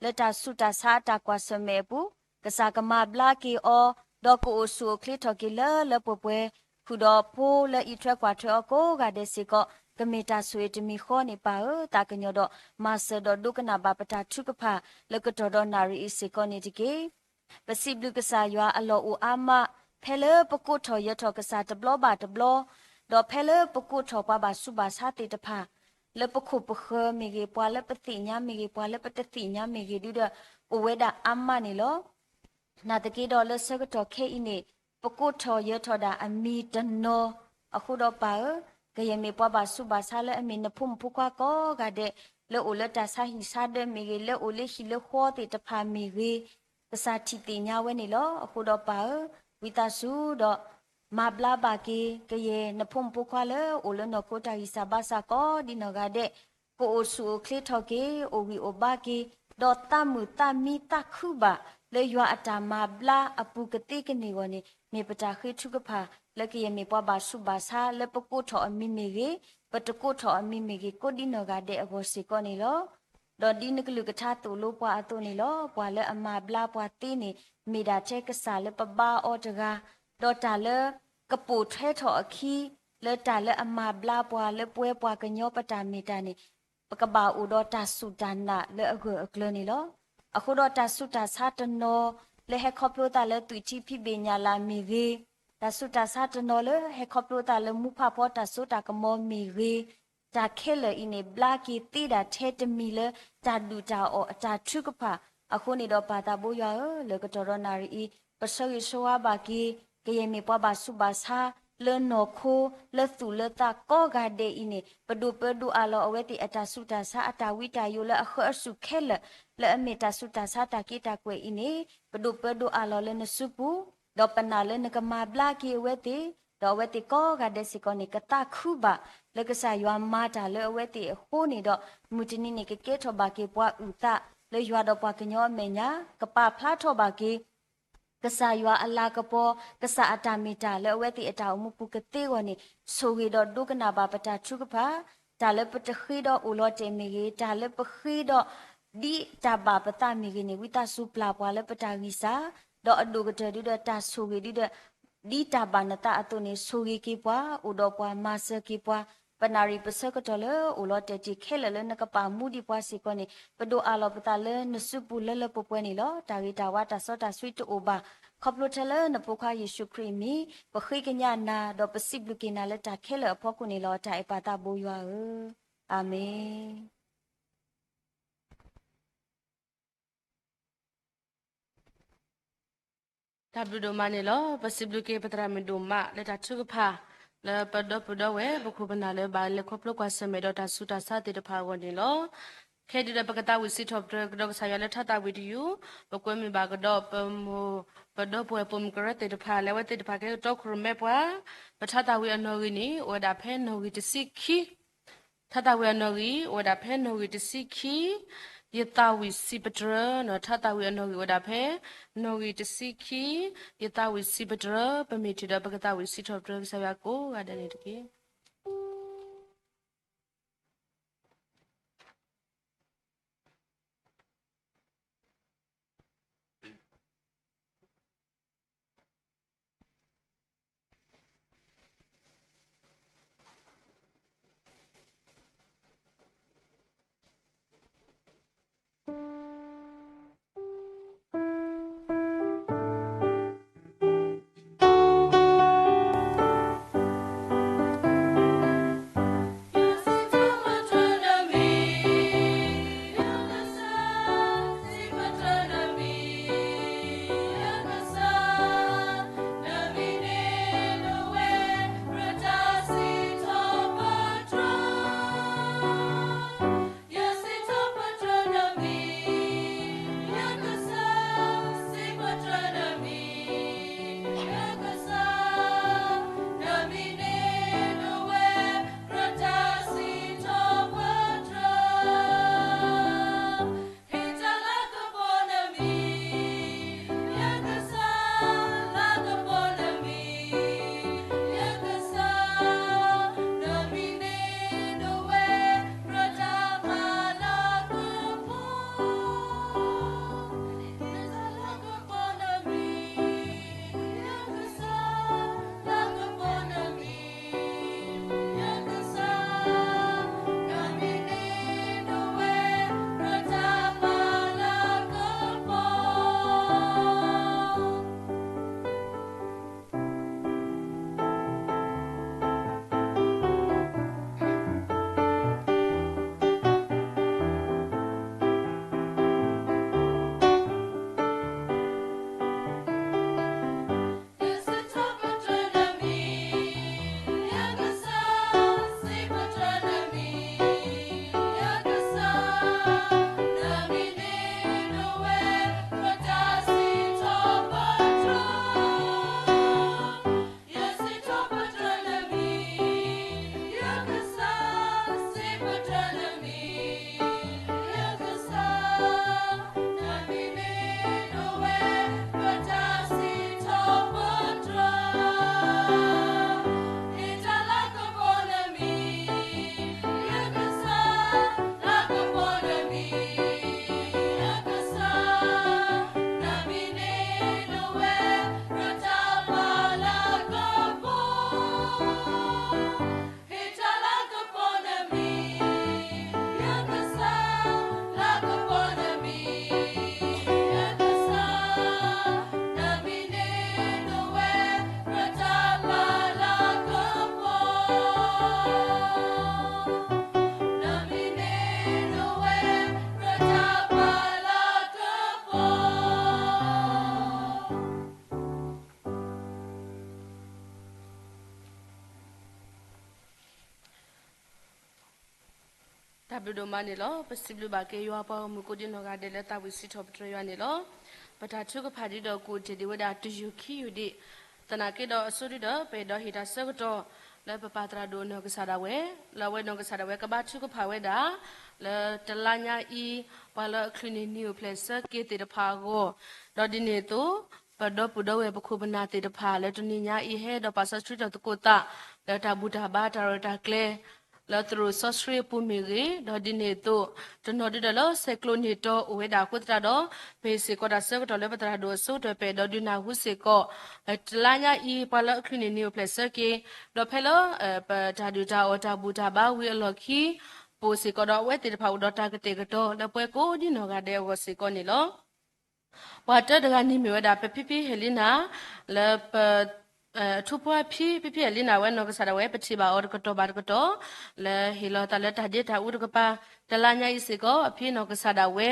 လၢတၢ်ဆူးတၢ်ဆါအတၢ်ကွၢ်ဆၢၣ်မဲာ်အပူၤ, ကစၢ်ကမၤဘျါက့ၤအီၤ, ဒီးကအိၣ်ဆူၣ်အိၣ်ချ့ထီၣ်က့ၤလၢလၢပှဲၤပှဲၤ, ဃုာ်ဒီးဖိလၢအံးထွဲကွၢ်ထွဲအီၤကိးဂၤဒဲးစ့ၢ်ကီး ကမ့ၢ်တၢ်ဆိၣ်ဂ့ၤတမံၤဃီန့ၣ် ပၢ်ဧၢ, သးကညီၤဒီးမၤစၢၤဒီးဒိကနၣ်ဘၣ်ပတၢ်ထုကဖၣ် လၢကတီၢ်ဒီးနၣ်ရံၣ်အံၤစ့ၢ်ကီးန့ၣ်တက့ၢ်. ပစံးဘျုးကစၢ်ယွၤအလီၢ်အိၣ်အါမး, ဖဲလၢပကိးထီၣ်ယၢၤထီၣ်ကစၢ်တဘျီဘၣ်တဘျီ, ဒီးဖဲလၢပကိးထီၣ်ပှၤဘၣ်ဆူးဘၣ်ဆါသ့ၣ်တဖၣ်, လၢပခိၣ်ပဃၢၤမ့ၢ်ဂ့ၤ, ပှၤလၢပသ့ၣ်ညါမ့ၢ်ဂ့ၤ, ပှၤလၢပတသ့ၣ်ညါမ့ၢ်ဂ့ၤဒုဒီး အိၣ်ဝဲဒၣ်အါမးန့ၣ်လီၤ. နာ်သက့ဒီးလၢဆၢကတီၢ်ခဲအံၤန့ၣ် ပကိးထီၣ်ယၢၤထီၣ်ဒၣ်အမံၤတနီၤ, အဃိဒီးပၢ်ဧၢ, ကယဲၢ်မ့ၢ်ပှၤဘၣ်ဆူးဘၣ်ဆါလၢအမ့ၢ်နဖိမုၣ်ဖိခွါကိးဂၤဒဲး, လၢအိၣ်လၢတၢ်ဆါဟံၣ်ဆါဒၢမ့ၢ်ဂ့ၤ, လၢအိၣ်လၢဟံၣ်လၢဃီသ့ၣ်တဖၣ်မ့ၢ်ဂ့ၤ, ကစၢ်ထံၣ်သ့ၣ်ညါဝဲန့ၣ်လီၤ. အဃိဒီးပၢ်ဧၢ, ဝံသးစူၤဒီး မၤဘျါဘၣ်က့ၤ ကယဲၢ်နဖိမုၣ်ဖိခွါလၢအိၣ်လၢနီၢ်ခိတၢ်ဂံၢ်စၢ်ဘါစၢ်ကိးဒ်နီၢ်ဂၤဒဲး, ကအိၣ်ဆူၣ်အိၣ်ချ့ထီၣ်က့ၤ, အိၣ်ဂံၢ်အိၣ်ဘါက့ၤ, ဒီးသးမုာ်သးမံသးခုဘၣ် လၢယွၤအတၢ်မၤဘျါအပူၤကသ့ကန့ၢ်အဂီၢ်န့ၣ် မ့ၢ်ပတၢ်ဃ့ထုကဖၣ် လၢကယဲၢ်မ့ၢ်ပှၤဘၣ်ဆူးဘၣ်ဆါ လၢပကိးထီၣ်အမံၤမ့ၢ်ဂ့ၤ, ပတကိးထီၣ်အမံၤမ့ၢ်ဂ့ၤ ကိးဒ်နီၢ်ဂၤဒဲးအဂီၢ်စ့ၢ်ကီးန့ၣ်လီၤ. ဒီးဒ်နကလုၢ်ကထါသိၣ်လိပှၤအသိးန့ၣ်လီၤ. ပှၤလၢအမၤဘျါပှၤသ့န့ၣ် မ့ၢ်ဒၣ်ထဲကစၢ်လၢပဘါအီၤတဂၤ, ဒီးတၢ်လၢကပိာ်ထွဲထီၣ်အခံ လၢတၢ်လၢအမၤဘျါပှၤလၢပဝဲပှၤကညီပတၢ်မ့ၢ်တၢ်န့ၣ် ပကဘၣ်အိၣ်ဒီးတၢ်စူၢ်တၢ်နာ်လၢအဂၢၢ်အကျၢၤန့ၣ်လီၤ. အဃိဒီးတၢ်ဆူးတၢ်ဆါတနီၤ လၢဟဲခီဖျိသးလၢသွံၣ်ထံဖံးဘ့ၣ်ညၣ်လၢ်မ့ၢ်ဂ့ၤ, တၢ်ဆူးတၢ်ဆါတနီၤလၢဟဲခီဖျိသးလၢမူဖးဖီတၢ်စိတၢ်ကမီၤမ့ၢ်ဂ့ၤ, တၢ်ခဲလၢာ်အံၤန့ၣ် ဘျါက့ၤသ့ဒၣ်ထဲတမံၤလၢတၢ်ဒုၣ်တၢ်အီၣ်အတၢ်ထုကဖၣ်, အဃိန့ၣ်ဒီးပၢ်သးဘိယွၤဧၢ, လၢကတီၢ်ဒီးနၣ်ရံၣ်အံၤ ပဆၢဂ့ၤဆၢဝါဘၣ်က့ၤ ကယဲၢ်မ့ၢ်ပှၤဘၣ်ဆူးဘၣ်ဆါ လၢနီၢ်ခိ လၢသူၣ်လၢသးကိးဂၤဒဲးအံၤန့ၣ် ပဒိးပၢဒိးအးလီၤအဝဲသ့ၣ်အတၢ်ဆူးတၢ်ဆါ အတၢ်ဝံတၢ်ယိးလၢအဃၢအစူၢ်ခဲလၢာ် လၢအမ့ၢ်တၢ်ဆူးတၢ်ဆါတၢ်က့တၢ်ကွဲၢ်အံၤန့ၣ် ပဒိးပၢဒိးအးလီၤလၢနစုပူၤ, ဒီးပနာ်လၢနကမၤဘျါက့ၤအဝဲသ့ၣ်, ဒီးအဝဲသ့ၣ်ကိးဂၤဒဲးစ့ၢ်ကီးန့ၣ် ကသးခုဘၣ် လၢကစၢ်ယွၤမၤတၢ်လၢအဝဲသ့ၣ်အဃိန့ၣ်ဒီး မုၢ်တနံၤန့ၣ် ကကဲထီၣ်ဘၣ်က့ၤပှၤအုၣ်သး လၢယွၤဒီးပှၤကညီအမဲာ်ညါ, ကပာ်ဖျါထီၣ်ဘၣ်က့ၤ ကစၢ်ယွၤအလၤကပီၤ, ကစၢ်အတၢ်မ့ၢ်တၢ်လၢအဝဲသ့ၣ်အတၢ်အိၣ်မူပူၤကသ့အဂီၢ်န့ၣ် ဆိၣ်ဂ့ၤဒီးဒိကနၣ်ဘၣ်ပတၢ်ထုကဖၣ်, တၢ်လၢပတဃ့ဒီးအိၣ်လီၤတဲာ်မ့ၢ်ဂ့ၤ, တၢ်လၢပဃ့ဒီးဒ်တၢ်ဘၣ်ပသးမ့ၢ်ဂ့ၤန့ၣ် ဝံသးစူၤပျၢ်ပှၤလၢပတၢ်ဂံၢ်စၢ်, ဒီးအဒိၣ်ကတၢၢ်ဒုဒီးတၢ်ဆိၣ်ဂ့ၤဒုဒီး ဒ်တၢ်ဘၣ်နသးအသိးန့ၣ် ဆိၣ်ဂ့ၤက့ၤပှၤ, အိၣ်ဒီးပှၤ, မၤစၢၤက့ၤပှၤ, ပနၣ်ရံၣ်ပဆၢကတီၢ်လၢအိၣ်လီၤတဲာ်တ့ၢ်ခဲလၢာ်လၢနကပာ်မူဒံးပှၤစ့ၢ်ကီးန့ၣ် ပဒိးအးလီၤပသးလၢနစုပူၤလၢလၢပှဲၤပှဲၤန့ၣ်လီၤ. တၢ်ဂ့ၤတၢ်ဝါတၢ်စီတၢ်ဆှံတအိၣ်ဘၣ်, ခီဖျိထဲလၢနဖိခွါယ့ၣ်ၡူးခရံာ်အမံၤ ပဃ့ကညးနၤ ဒီးပစံးဘျုးက့ၤနၤလၢတၢ်ခဲလၢာ်အဖီခိၣ်န့ၣ်လီၤ. တၢ်အဲၣ်ပၢ်သးဘိယွၤဧၢ. အၤမ့ၣ်. တၢ်ဘျုးဒိၣ်မးန့ၣ်လီၤ. ပစံးဘျုးက့ၤပသရၣ်မုၣ်ဒိၣ်မး လၢတၢ်ထုကဖၣ် လၢပဒီပုၢ်ဒီဝဲၢ် ပခိၣ်ပနၢ်လၢဘၣ်လဲၤခီဖျိကွၢ်ဆၢၣ်မဲာ်ဒီးတၢ်ဆူးတၢ်ဆါသ့ၣ်တဖၣ်အဂီၢ်န့ၣ်လီၤ. ခဲအံၤဒုဒီး ပကသးဝံၣ်စံးထီၣ်ပတြၢၤကဒီးကစၢ်ယွၤလၢထါသးဝံၣ်တယုၢ်, ပကွဲမုာ်ဘၣ်ကဒီးပမိၢ် ပဒီပုၢ်ဝဲၢ်ပိာ်မုၣ်ကရၢသ့ၣ်တဖၣ် လၢအဝဲသ့ၣ်တဖၣ်ကဲကတီခိၣ်ရိၣ်မဲပှၤ, ပထါသးဝံၣ်အနီၣ်ဂံၢ်န့ၣ် အိၣ်ဝဲဒၣ်ဖဲနီၣ်ဂံၢ်တဆံခံ ထါသးဝံၣ်အနီၣ်ဂံၢ် အိၣ်ဝဲဒၣ်ဖဲနီၣ်ဂံၢ်တဆံခံ, ယသးဝံၣ်စံးပတြၢၤနီၤ ထါသးဝံၣ်အနီၣ်ဂံၢ်အိၣ်ဝဲဒၣ်ဖဲ နီၣ်ဂံၢ်တဆံခံ, ယသးဝံၣ်စံးပတြၢၤ ပမ့ၢ်ထံၣ်ဒီးပကသးဝံၣ်စံးထီၣ်ပတြၢၤကစၢ်ယွၤကိးဂၤဒဲးန့ၣ်တက့ၢ်.တၢ်ဘျုးဒိၣ်မးန့ၣ်လီၤ. ပစံးဘျုးဘၣ်က့ၤယွၤပှၤဂီၢ်မုၢ်ကိးဒံနီၢ်ဂၤဒဲးလၢသးဝံၣ်စံးထီၣ်ပတြၢၤယွၤန့ၣ်လီၤ. ပတၢ်ထုကဖၣ်ဒ်ဒီးကအိၣ်တ့ၢ်ဒံးဝဲဒၣ်တယုၢ်ခံယုၢ်ဒံး, သနာ်က့ဒီးအဆိဒုဒီး ပအဲၣ်ဒိးဟ့ၣ်တၢ်ဆၢကတီၢ် လၢပပၢ်သရၣ်ဒိၣ်အနီၢ်ကစၢ်ဒၣ်ဝဲ, လၢအဝဲနီၢ်ကစၢ်ဒၣ်ဝဲကဘါထုကဖၣ်ဝဲဒၣ် လၢတလါညါအံၤ ပှၤလၢအချုးန့ၢ်နံၣ်အိၣ်ဖျဲၣ်ဆၢက့ၤသ့ၣ်တဖၣ်အဂီၢ်, ဒီးဒ်န့ၣ်အသိး ပဒီပုၢ်ဒီဝဲၢ်ပခိၣ်ပနၢ်သ့ၣ်တဖၣ် လၢတနံၤညါအံၤဟဲဒီးပာ်စီဆှံထီၣ်သကိးသး လၢတၢ်ဘူၣ်တၢ်ဘါတၢ်ရဲၣ်တၢ်ကျဲၤ လၢသရိာ်စီဆှံအပူၤမ့ၢ်ဂ့ၤ, ဒီးဒ်န့ၣ်အသိး တနီၤဒုဒီးလၢဆဲးကျိးန့ၢ်တီအိၣ်ဝဲဒၣ်အဃိသတးဒီး ပဟ့ၣ်စ့ၢ်ကီးတၢ်ဆၢကတီၢ်လၢပသရၣ်ဒိၣ်အဆိကတၢၢ် ပအဲၣ်ဒိးဒုးနၢ်ဟူစ့ၢ်ကီး လၢတလါညါအံၤ ပှၤလၢအချုးန့ၢ်နံၣ်အိၣ်ဖျဲၣ်ဆၢက့ၤ, ဒီးဖဲလၢ ပတၢ်ဒုၣ်တၢ်အီၣ်တၢ်ဘူၣ်တၢ်ဘါဝံၤအလီၢ်ခံ ပအိၣ်စ့ၢ်ကီးဒီးအဝဲသ့ၣ်တဖၣ်အိၣ်ဒီးတၢ်ကတဲာ်ကတီၤ လၢပှၤကိးဒံနီၢ်ဂၤဒဲးအဂီၢ်စ့ၢ်ကီးန့ၣ်လီၤ. ပှၤတၢတဂၤန့ၣ်မ့ၢ်ဝဲဒၣ် ပဖံဖံဟဲလံနၤ လၢပ ထူဖိအဖံ ဖံဖံအလံနၤဝဲနီၢ်ကစၢ်ဒၣ်ဝဲ ပထံၣ်ဘၣ်အီၤတကတီၢ်ဘၣ်တကတီၢ် လၢဟ့ၣ်လီၤသးလၢတၢ်ဒ့တၢ်အူတကပၤ တလါညါအံၤစ့ၢ်ကီး အဖံနီၢ်ကစၢ်ဒၣ်ဝဲ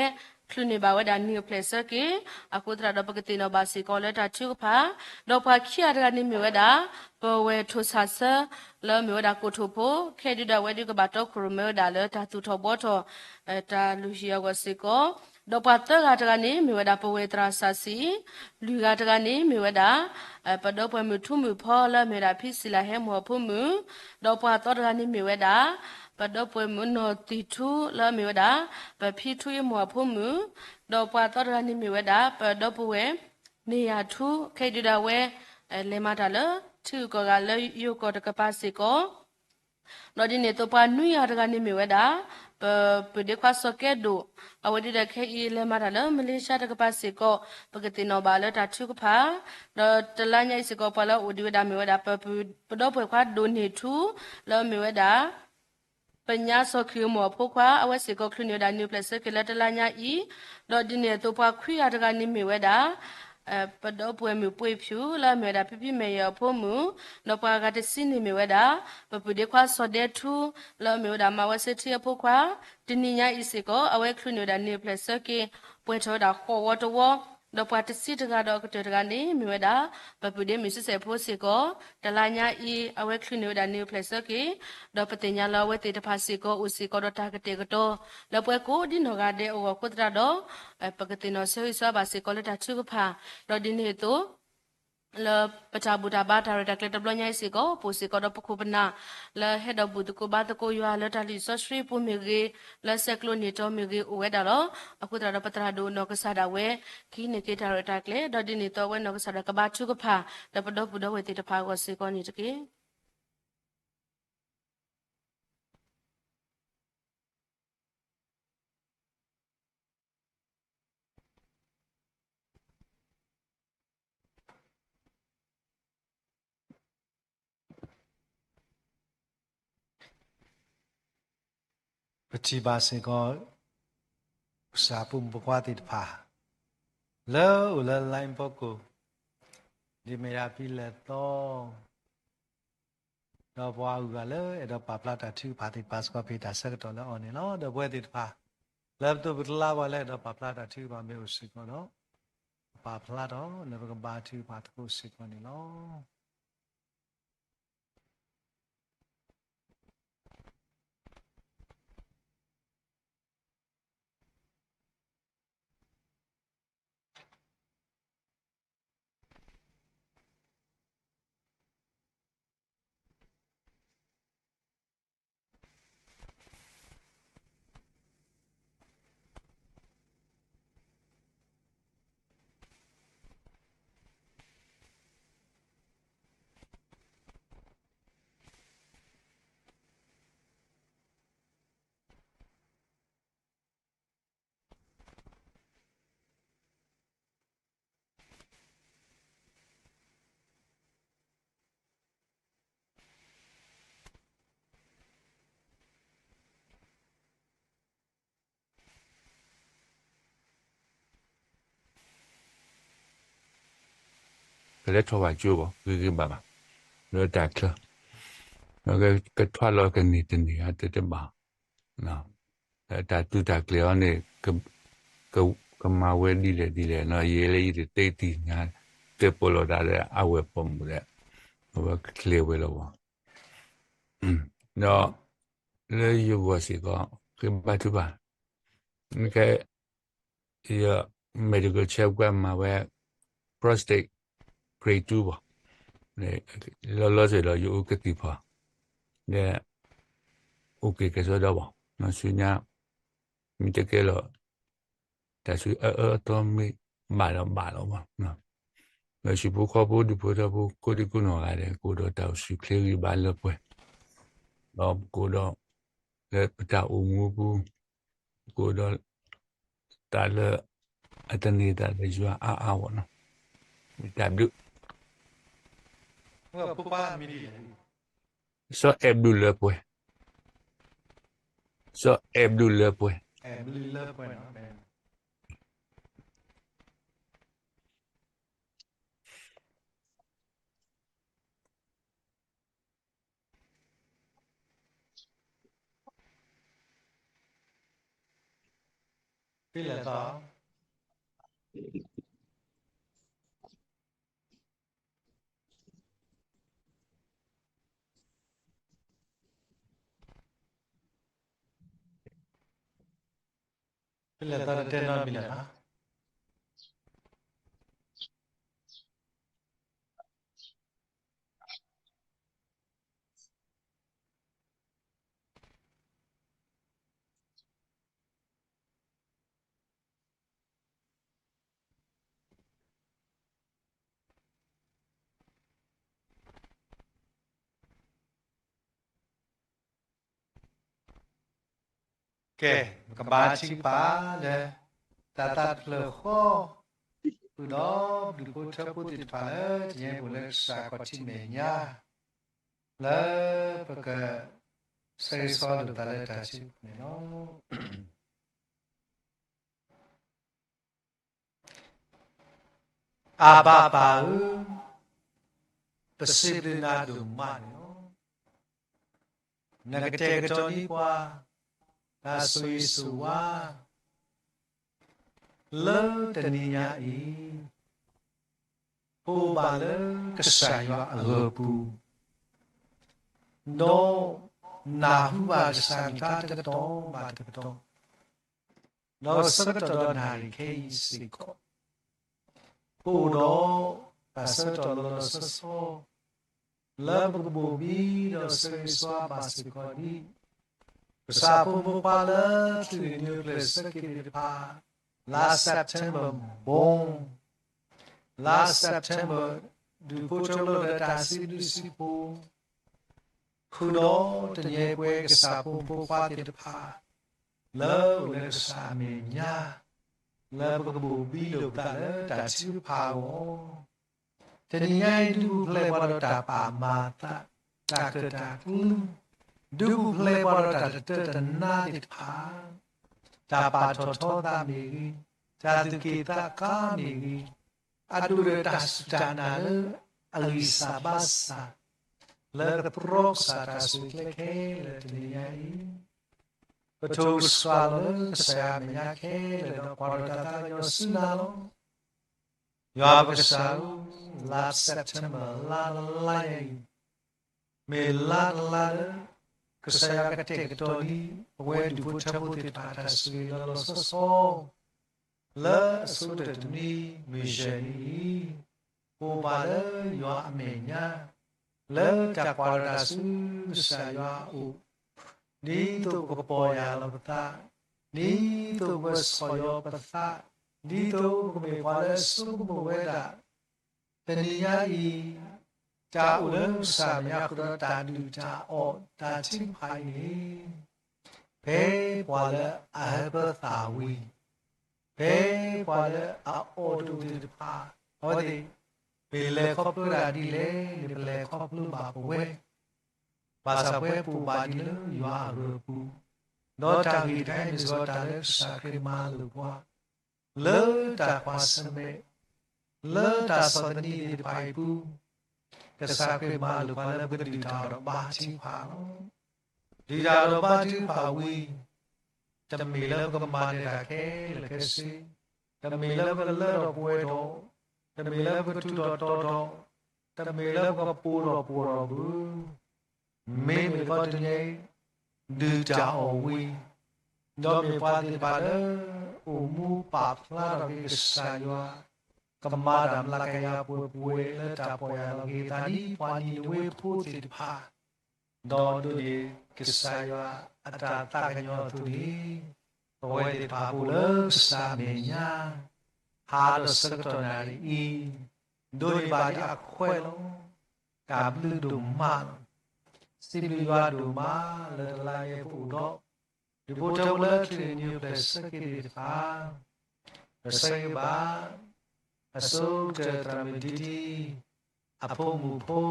ချုးန့ၢ်ဘၣ်ဝဲဒၣ် new place က့ အဃိသတးဒီးပကသ့ၣ်နီၣ်ဘၣ်စ့ၢ်ကီးလၢတၢ်ထုကဖၣ် ဒီးပှၤခံဂၤတဂၤန့ၣ်မ့ၢ်ဝဲဒၣ် ပဝဲၢ်ထိၣ်ဆၣ်ဆၢ လၢမ့ၢ်ဝဲဒၣ်ကိၣ်ထိၣ်ဖိ ခဲအံၤဒုးဒၣ်ဝဲဒုးကဘၣ်တီခိၣ်ရိၣ်မဲဝဲဒၣ်လၢတၢ်သူၣ်ထီၣ်ဘှီထီၣ် တၢ်လုၢ်ဟံၣ်အဂီၢ်စ့ၢ်ကီး ဒီးပှၤသၢဂၤတဂၤန့ၣ် မ့ၢ်ဝဲဒၣ်ပဝဲၢ်သရၣ်စၢ်ဆံး, လွံၢ်ဂၤတဂၤန့ၣ် မ့ၢ်ဝဲဒၣ် ပဒီပုၢ်ဝဲၢ်မုၣ်ထူမုၣ်ဖီ လၢအမ့ၢ်ဝဲဒၣ်ဖံစံလၤဟဲမိၢ်အဖိမုၣ်, ဒီးပှၤသီတဂၤန့ၣ်မ့ၢ်ဝဲဒၣ် ပဒီပုၢ်ဝဲၢ်မုၣ်နီၢ်သံၣ်ထူ လၢအမ့ၢ်ဝဲဒၣ် ပဖံထူအ့မိၢ်အဖိမုၣ်, ဒီးပှၤသီတဂၤန့ၣ်မ့ၢ်ဝဲဒၣ် ပဒီပုၢ်ဝဲၢ် န့ၢ်ယၤထူ ခဲအံၤဒုးဒၣ်ဝဲ လဲၤမၤတၢ်လၢ ထံဂုၤကီၢ်ဂၤလၢယိၤကီၢ်တကပၤစ့ၢ်ကီး ဒီးဒ်န့ၣ်အသိးပှၤနွံဂၤတဂၤန့ၣ်မ့ၢ်ဝဲဒၣ် ပပုၢ်ဒ့ခွါစီၤကဲဒိၣ်, အဝဲဒုးဒၣ်ခဲအံၤလဲၤမၤတၢ်လၢမလ့ၡါတကပၤစ့ၢ်ကီး ပကသ့ၣ်နီၣ်ဘၣ်လၢတၢ်ထုကဖၣ်, ဒီးတလါညါအံၤစ့ၢ်ကီး ပှၤလၢအအိၣ်ဒံးဝဲဒၣ်မ့ၢ်ဝဲဒၣ် ပ ပဒီပုၢ်ဝဲၢ်ခွါဒိၣ်န့ၢ်ထူ လၢအမ့ၢ်ဝဲဒၣ် ပညါစီၤခံဂ့ၤမိၢ်အဖိခွါ အဝဲစ့ၢ်ကီးချုးန့ၢ်ဝဲဒၣ် new place က့ၤလၢတလါညါအံၤ, ဒီးဒ်န့ၣ်အသိးပှၤခွံဂၤတဂၤန့ၣ်မ့ၢ်ဝဲဒၣ် ပဒီပုၢ်ဝဲၢ်မုၣ်ပှ့ၤဖၠူၣ် လၢအမ့ၢ်ဝဲဒၣ်ဖံဖံမဲာ်ယၤအဖိမုၣ်, ဒီးပှၤဂၤတဆံန့ၣ်မ့ၢ်ဝဲဒၣ် ပပုၢ်ဒ့ခွါစီၤဒဲထူ လၢအမ့ၢ်ဝဲဒၣ်မၤဝဲစ့ထံအဖိခွါ, တနံၤညါအံၤစ့ၢ်ကီး အဝဲချုးန့ၢ်ဝဲဒၣ် new place က့ၤ ပှဲၤထီၣ်ဝဲဒၣ်ဃိးဝီတဝီ, ဒီးပှၤတဆံတဂၤဒီးအကတၢၢ်တဂၤန့ၣ် မ့ၢ်ဝဲဒၣ် ပပုၢ်ဒ့မုၣ်စံစဲးဖိစ့ၢ်ကီး, တလါညါအံၤ အဝဲချုးန့ၢ်ဝဲဒၣ် new place က့ၤ, ဒီးပသ့ၣ်ညါလၢအဝဲသ့ၣ်တဖၣ်စ့ၢ်ကီးအိၣ်စ့ၢ်ကီးဒီးတၢ်ကတဲာ်ကတီၤ လၢပှၤကိးဒ်နီၢ်ဂၤဒဲးအဂီၢ်အဃိသတးဒီး ပကသ့ၣ်နီၣ်ဆၢဂ့ၤဆၢဝါဘၣ်စ့ၢ်ကီးလၢတၢ်ထုကဖၣ်, ဒီးဒ်န့ၣ်အသိး လၢပတၢ်ဘူၣ်တၢ်ဘါတၢ်ရဲၣ်တၢ်ကျဲၤတဘျီညါအံၤစ့ၢ်ကီး ပအိၣ်စ့ၢ်ကီးဒီးပခိၣ်ပနၢ် လၢဟဲဒီးဘူၣ်သကိးဘါသကိးယွၤလၢတၢ်လုၢ်စီဆှံပူၤမ့ၢ်ဂ့ၤ, လၢဆဲးကျိးန့ၢ်တီမ့ၢ်ဂ့ၤ အိၣ်ဝဲဒၣ်လီၤ. အဃိသတးဒီးပသရၣ်ဒိၣ်နီၢ်ကစၢ်ဒၣ်ဝဲ ကဟံးန့ၢ်က့ၤတၢ်ရဲၣ်တၢ်ကျဲၤ ဒီးဒ်န့ၣ်အသိးအဝဲနီၢ်ကစၢ်ဒၣ်ကဘါထုကဖၣ် ဒီးပဒီပုၢ်ဒီဝဲၢ်သ့ၣ်တဖၣ်အဂီၢ်စ့ၢ်ကီးန့ၣ်တက့ၢ်. ပထံၣ်ဘၣ်စ့ၢ်ကီး ပစၢ်ဖိမုၣ်ဖိခွါသ့ၣ်တဖၣ် လၢအိၣ်လၢ line ဖီခိၣ် ဒ်မ့ၢ်ဒၣ်ဖဲလဲၣ်သီ ဒီးပှၤအဂၤလၢအဲၣ်ဒိးပာ်ဖျါတၢ်ထုကဖၣ်သ့ၣ်တဖၣ်စ့ၢ်ကီး ပဟ့ၣ်တၢ်ဆၢကတီၢ်လၢအီၤန့ၣ်လီၤ. ဒီးပဝဲသ့ၣ်တဖၣ် လၢပသိးပတလါပှၤလၢအဲၣ်ဒိးပာ်ဖျါတၢ်ထုကဖၣ်မ့ၢ်အိၣ်စ့ၢ်ကီးဒီး ပာ်ဖျါထီၣ်လၢပကဘါထုကဖၣ်သကိးစ့ၢ်ကီးန့ၣ်လီၤ. ပလဲၤထီၣ်ဘၣ်ကၠိဘၣ် ဂ့ၤဂ့ၤဘၣ်ဘၣ် လၢတၢ်ချၢ ကထွါလီၤကန့ၢ်တန့ၢ်ဧါတဘၣ် တၢ်တူၢ်တၢ်ကျဲၤအီၤန့ၣ် ကမၤဝဲဒ်လဲၣ်ဒ်လဲၣ်နီၤ ယဲလၢယတသ့တံၢ်ညါ တဲပီၣ်လီၤတၢ်လၢအဝဲၢ်ပိာ်မုၣ်ဒီး အဝဲကကျဲၤဝဲလီၤဘၣ် ဒီး လၢယဂီၢ်စ့ၢ်ကီး ဃ့ဘါထုကဖၣ် ခဲ ယ medical check up မၤဝဲ prostate grade two ဘၣ် လီၤလီၤဆဲးဒီးယအိၣ်ကသံၣ်ဖီ ဒီး အိၣ်က့ၤကဲဆိဒီးဘၣ် ဆူညါ မ့ၢ်တကဲလီၤ တၢ်ဆူအအၢအသီမ့ၢ်ဘၣ်ဒီးဘၣ်လီၤဘၣ် ဒီးဟံၣ်ဖိဃီဖိဒူၣ်ဖိထၢဖိ ကိးဒံကိးနီၢ်ဂၤဒဲး ကအိၣ်ဒီးတၢ်အိၣ်ဆူၣ်ချ့ဂံၢ်ဘါလၢပှဲၤ ဒီးပကအိၣ်ဒီး လၢပတၢ်အိၣ်မူပူၤ ပကအိၣ်ဒီး တၢ်လၢ အသန့ၤသးဒီးယွၤအါအါဂီၢ်နီၤ တၢ်ဘျုး စီၤအဲၣ်ဘျုးလၢပှဲၤ စီၤအဲၣ်ဘျုးလၢပှဲၤ အဲၣ်ဘျုးလၢပှဲၤနီၤ အဲၣ်ဘျုးလၢပှဲၤနီၤ အဲၣ်ဘျုးလၢပှဲၤနီၤ အဲၣ်ဘျုးလၢပှဲၤနီၤ ဖဲလဲၣ်သီ ဖဲလဲၣ်သီတတဲနီတမံၤလဲၣ်နီၤ. ကဲ, ပကဘါထုကဖၣ်လၢ တၢ်သးတဖျၢၣ်ဃီ ဃုာ်ဒီးဒူၣ်ဖိထၢဖိသ့ၣ်တဖၣ်လၢ တနံၤအံၤအိၣ်လၢကစၢ်ခီၣ်ထံးမဲာ်ညါ လၢပက ဆၢဂ့ၤဆၢဝါလိာ်ပသးလၢတၢ်ထုကဖၣ်န့ၣ်လီၤ. အဘၣ်ပၢ်ဧၢ, ပစံးဘျုးနၤဒိၣ်မးန့ၣ်လီၤ. နကတဲာ်ကတီၤန့ၢ်ပှၤ တၢ်ဆိၣ်ဂ့ၤဆိၣ်ဝါ လၢတနံၤညါအံၤ ပအိၣ်ဘၣ်လၢကစၢ်ယွၤအဂီၢ်ပူၤ, ဒီးနၢ်ဟူဘၣ်ကစၢ်အကလုၢ်တကတီၢ်ဘၣ်တကတီၢ်, ဒီးဆၢကတီၢ်ဒီးနၣ်ရံၣ်ခဲအံၤစ့ၢ်ကီး ပအိၣ်ဒီးတၢ်ဆၢကတီၢ်လီၤလီၤဆီဆီ လၢပကဘိၣ်ဘံဒီးဆၢဂ့ၤဆၢဝါဘၣ်စ့ၢ်ကီးဒ် ကစၢ်ဖိမုၣ်ဖိခွါလၢ ခရံာ်နုာ်ပျဲၢ်ဆၢက့ၤသ့ၣ်တဖၣ် လါ September born, လါ September ဒူၣ်ဖိထၢဖိလၢတၢ်စံးဘျုးစံးဖှိၣ် ဃုာ်ဒီးတနံၤအံၤပဝဲကစၢ်ဖိမုၣ်ဖိခွါသ့ၣ်တဖၣ် လၢအိၣ်လၢကစၢ်အမဲာ်ညါ လၢပကဘိၣ်ဘံလိာ်ပသးလၢတၢ်ထုကဖၣ်အဂီၢ် တနံၤညါအံၤ ဒုးပူၤဖျဲးပှၤဒီးတၢ်ပာ်မၤအသး, တၢ်ကၢၣ်တၢ်ကျူ, ဒုးပူၤဖျဲးပှၤဒီးတၢ်တတၢတနါသ့ၣ်တဖၣ်, တၢ်ပာ်ထီၣ်ထီသးမ့ၢ်ဂ့ၤ, တၢ်သူၣ်က့ၣ်သးကါမ့ၢ်ဂ့ၤ, အဒိၣ်ဒီးတၢ်စူၢ်တၢ်နာ်လၢအဂံၢ်စၢ်ဘါစၢ်, လၢကတြီကစၢ်တၢ်ဆိၣ်ဂ့ၤခဲလၢာ်တနံၤညါအံၤ, ပထိၣ်ကစှၤလီၤလၢကစၢ်ယွၤအမဲာ်ညါခဲလၢာ်ဒီးကွၢ်ဒီးတၢ်သးကညီၤဆူနၤလီၤ. ယွၤပကစၢ်ဧၢ, လါ September လါတလါညါအံၤ မ့ၢ်လါတလါလၢ ကစၢ်ယွၤကတဲာ်ကတီၤန့ၢ် ပဝဲဒူၣ်ဖိထၢဖိသ့ၣ်တဖၣ်တၢ်ဆိၣ်ဂ့ၤလီၤလီၤဆီဆီ လၢအဆိကတၢၢ်တနွံမုၢ်ယဲၢ်နံၤအံၤ, ပအိၣ်ဘၣ်လၢယွၤအမဲာ်ညါ လၢတၢ်ကွၢ်ဒီးတၢ်ဆူကစၢ်ယွၤအအိၣ်, ဒ်သိးပကပီၢ်ယၢ်လီၤပသး, ဒ်သိးပကဆီၣ်ယီၤပသး, ဒ်သိးပကမ့ၢ်ပှၤလၢအဆိကမိၣ်ဝဲဒၣ် တနံၤညါအံၤ တၢ်အိၣ်လၢကစၢ်အမဲာ်ညါဃုာ်ဒီးတၢ်ဒုၣ်တၢ်အီၣ် တၢ်ထုကဖၣ်အံၤန့ၣ် ဖဲပှၤလၢအဟၢဖၢသးဝံၤ, ဖဲပှၤလၢအအီၣ်တအိၣ်သ့ၣ်တဖၣ် အဝဲသ့ၣ် မ့ၢ်လဲၤခီဖျိဒၣ်ဒ်လဲၣ်န့ၣ် ပလဲၤခီဖျိဘၣ်ပဝဲ, ဘၣ်ဆၣ်ပဝဲပအိၣ်ဘၣ်ဒံးလၢယွၤအဂီၢ်ပူၤ, ဒီးတၢ်ဂ့ၢ်တခါအံၤမ့ၢ်စ့ၢ်ကီးတၢ်လၢကစၢ်ခရံာ်မၤလိာ်ပှၤ လၢတၢ်ကွၢ်ဆၢၣ်မဲာ်, လၢတၢ်ဆီၣ်သနံးသ့ၣ်တဖၣ်အံၤပူၤ, ကစၢ်ခရံာ်မၤလိာ်ပှၤလၢပကဒုၣ်တၢ်အီၣ်ဒီးဘါထုကဖၣ်လီၤ. ဒုၣ်တၢ်အီၣ်ဒီးဘါထုကဖၣ်ဝံၤ, တမ့ၢ်လၢပကမၤနၢၤတၢ်ခဲလၢာ်ခဲဆ့, တမ့ၢ်လၢပကလၢထီၣ်ပှဲၤထီၣ်, တမ့ၢ်လၢပကထူးထီၣ်တီၤထီၣ်, တမ့ၢ်လၢပကပှဲၤထီၣ်ပှဲၤထီၣ်ဘၣ် မ့မ့ၢ်တခီတနံၤအံၤ ဒုၣ်တၢ်အီၣ်ဝံၤ, ဒီးမ့ၢ်ပှၤသ့ၣ်တဖၣ်လၢ အိၣ်မူပာ်ဖျါထီၣ်က့ၤကစၢ်ယွၤ, ကမၤတၢ်မျးကယၤပှဲၤပှဲၤလၢတၢ်ပီၢ်ယၢ်လီၤက့ၤအသးဒ်ပှၤနံၤနဝ့ဖိသ့ၣ်တဖၣ်, ဒီးဒိးန့ၢ်ကစၢ်ယွၤအတၢ်သးကညီၤအသိးန့ၣ်, ပဝဲသ့ၣ်တဖၣ်ပအိၣ်လၢကစၢ်အမဲာ်ညါ, ဟါဒီးဆၢကတီၢ်နၣ်ရံၣ်အံၤ, ဒိးန့ၢ်ဘၣ်ဒ်အခွဲးလီၤ. တၢ်ဘျုးဒိၣ်မးလီၤ. စံးဘျုးယွၤဒိၣ်မးလၢတလါအံၤပအိၣ်ဒီး ဒူၣ်ဖိထၢဖိလၢခရံာ်နုာ်ပျဲၢ်ဆၢက့ၤသ့ၣ်တဖၣ်, ပဆၢဂ့ၤဘၣ် အဆိကတၢၢ်သရၣ်မုၣ်ဒံဒံ အဖိမုၣ်ဖိ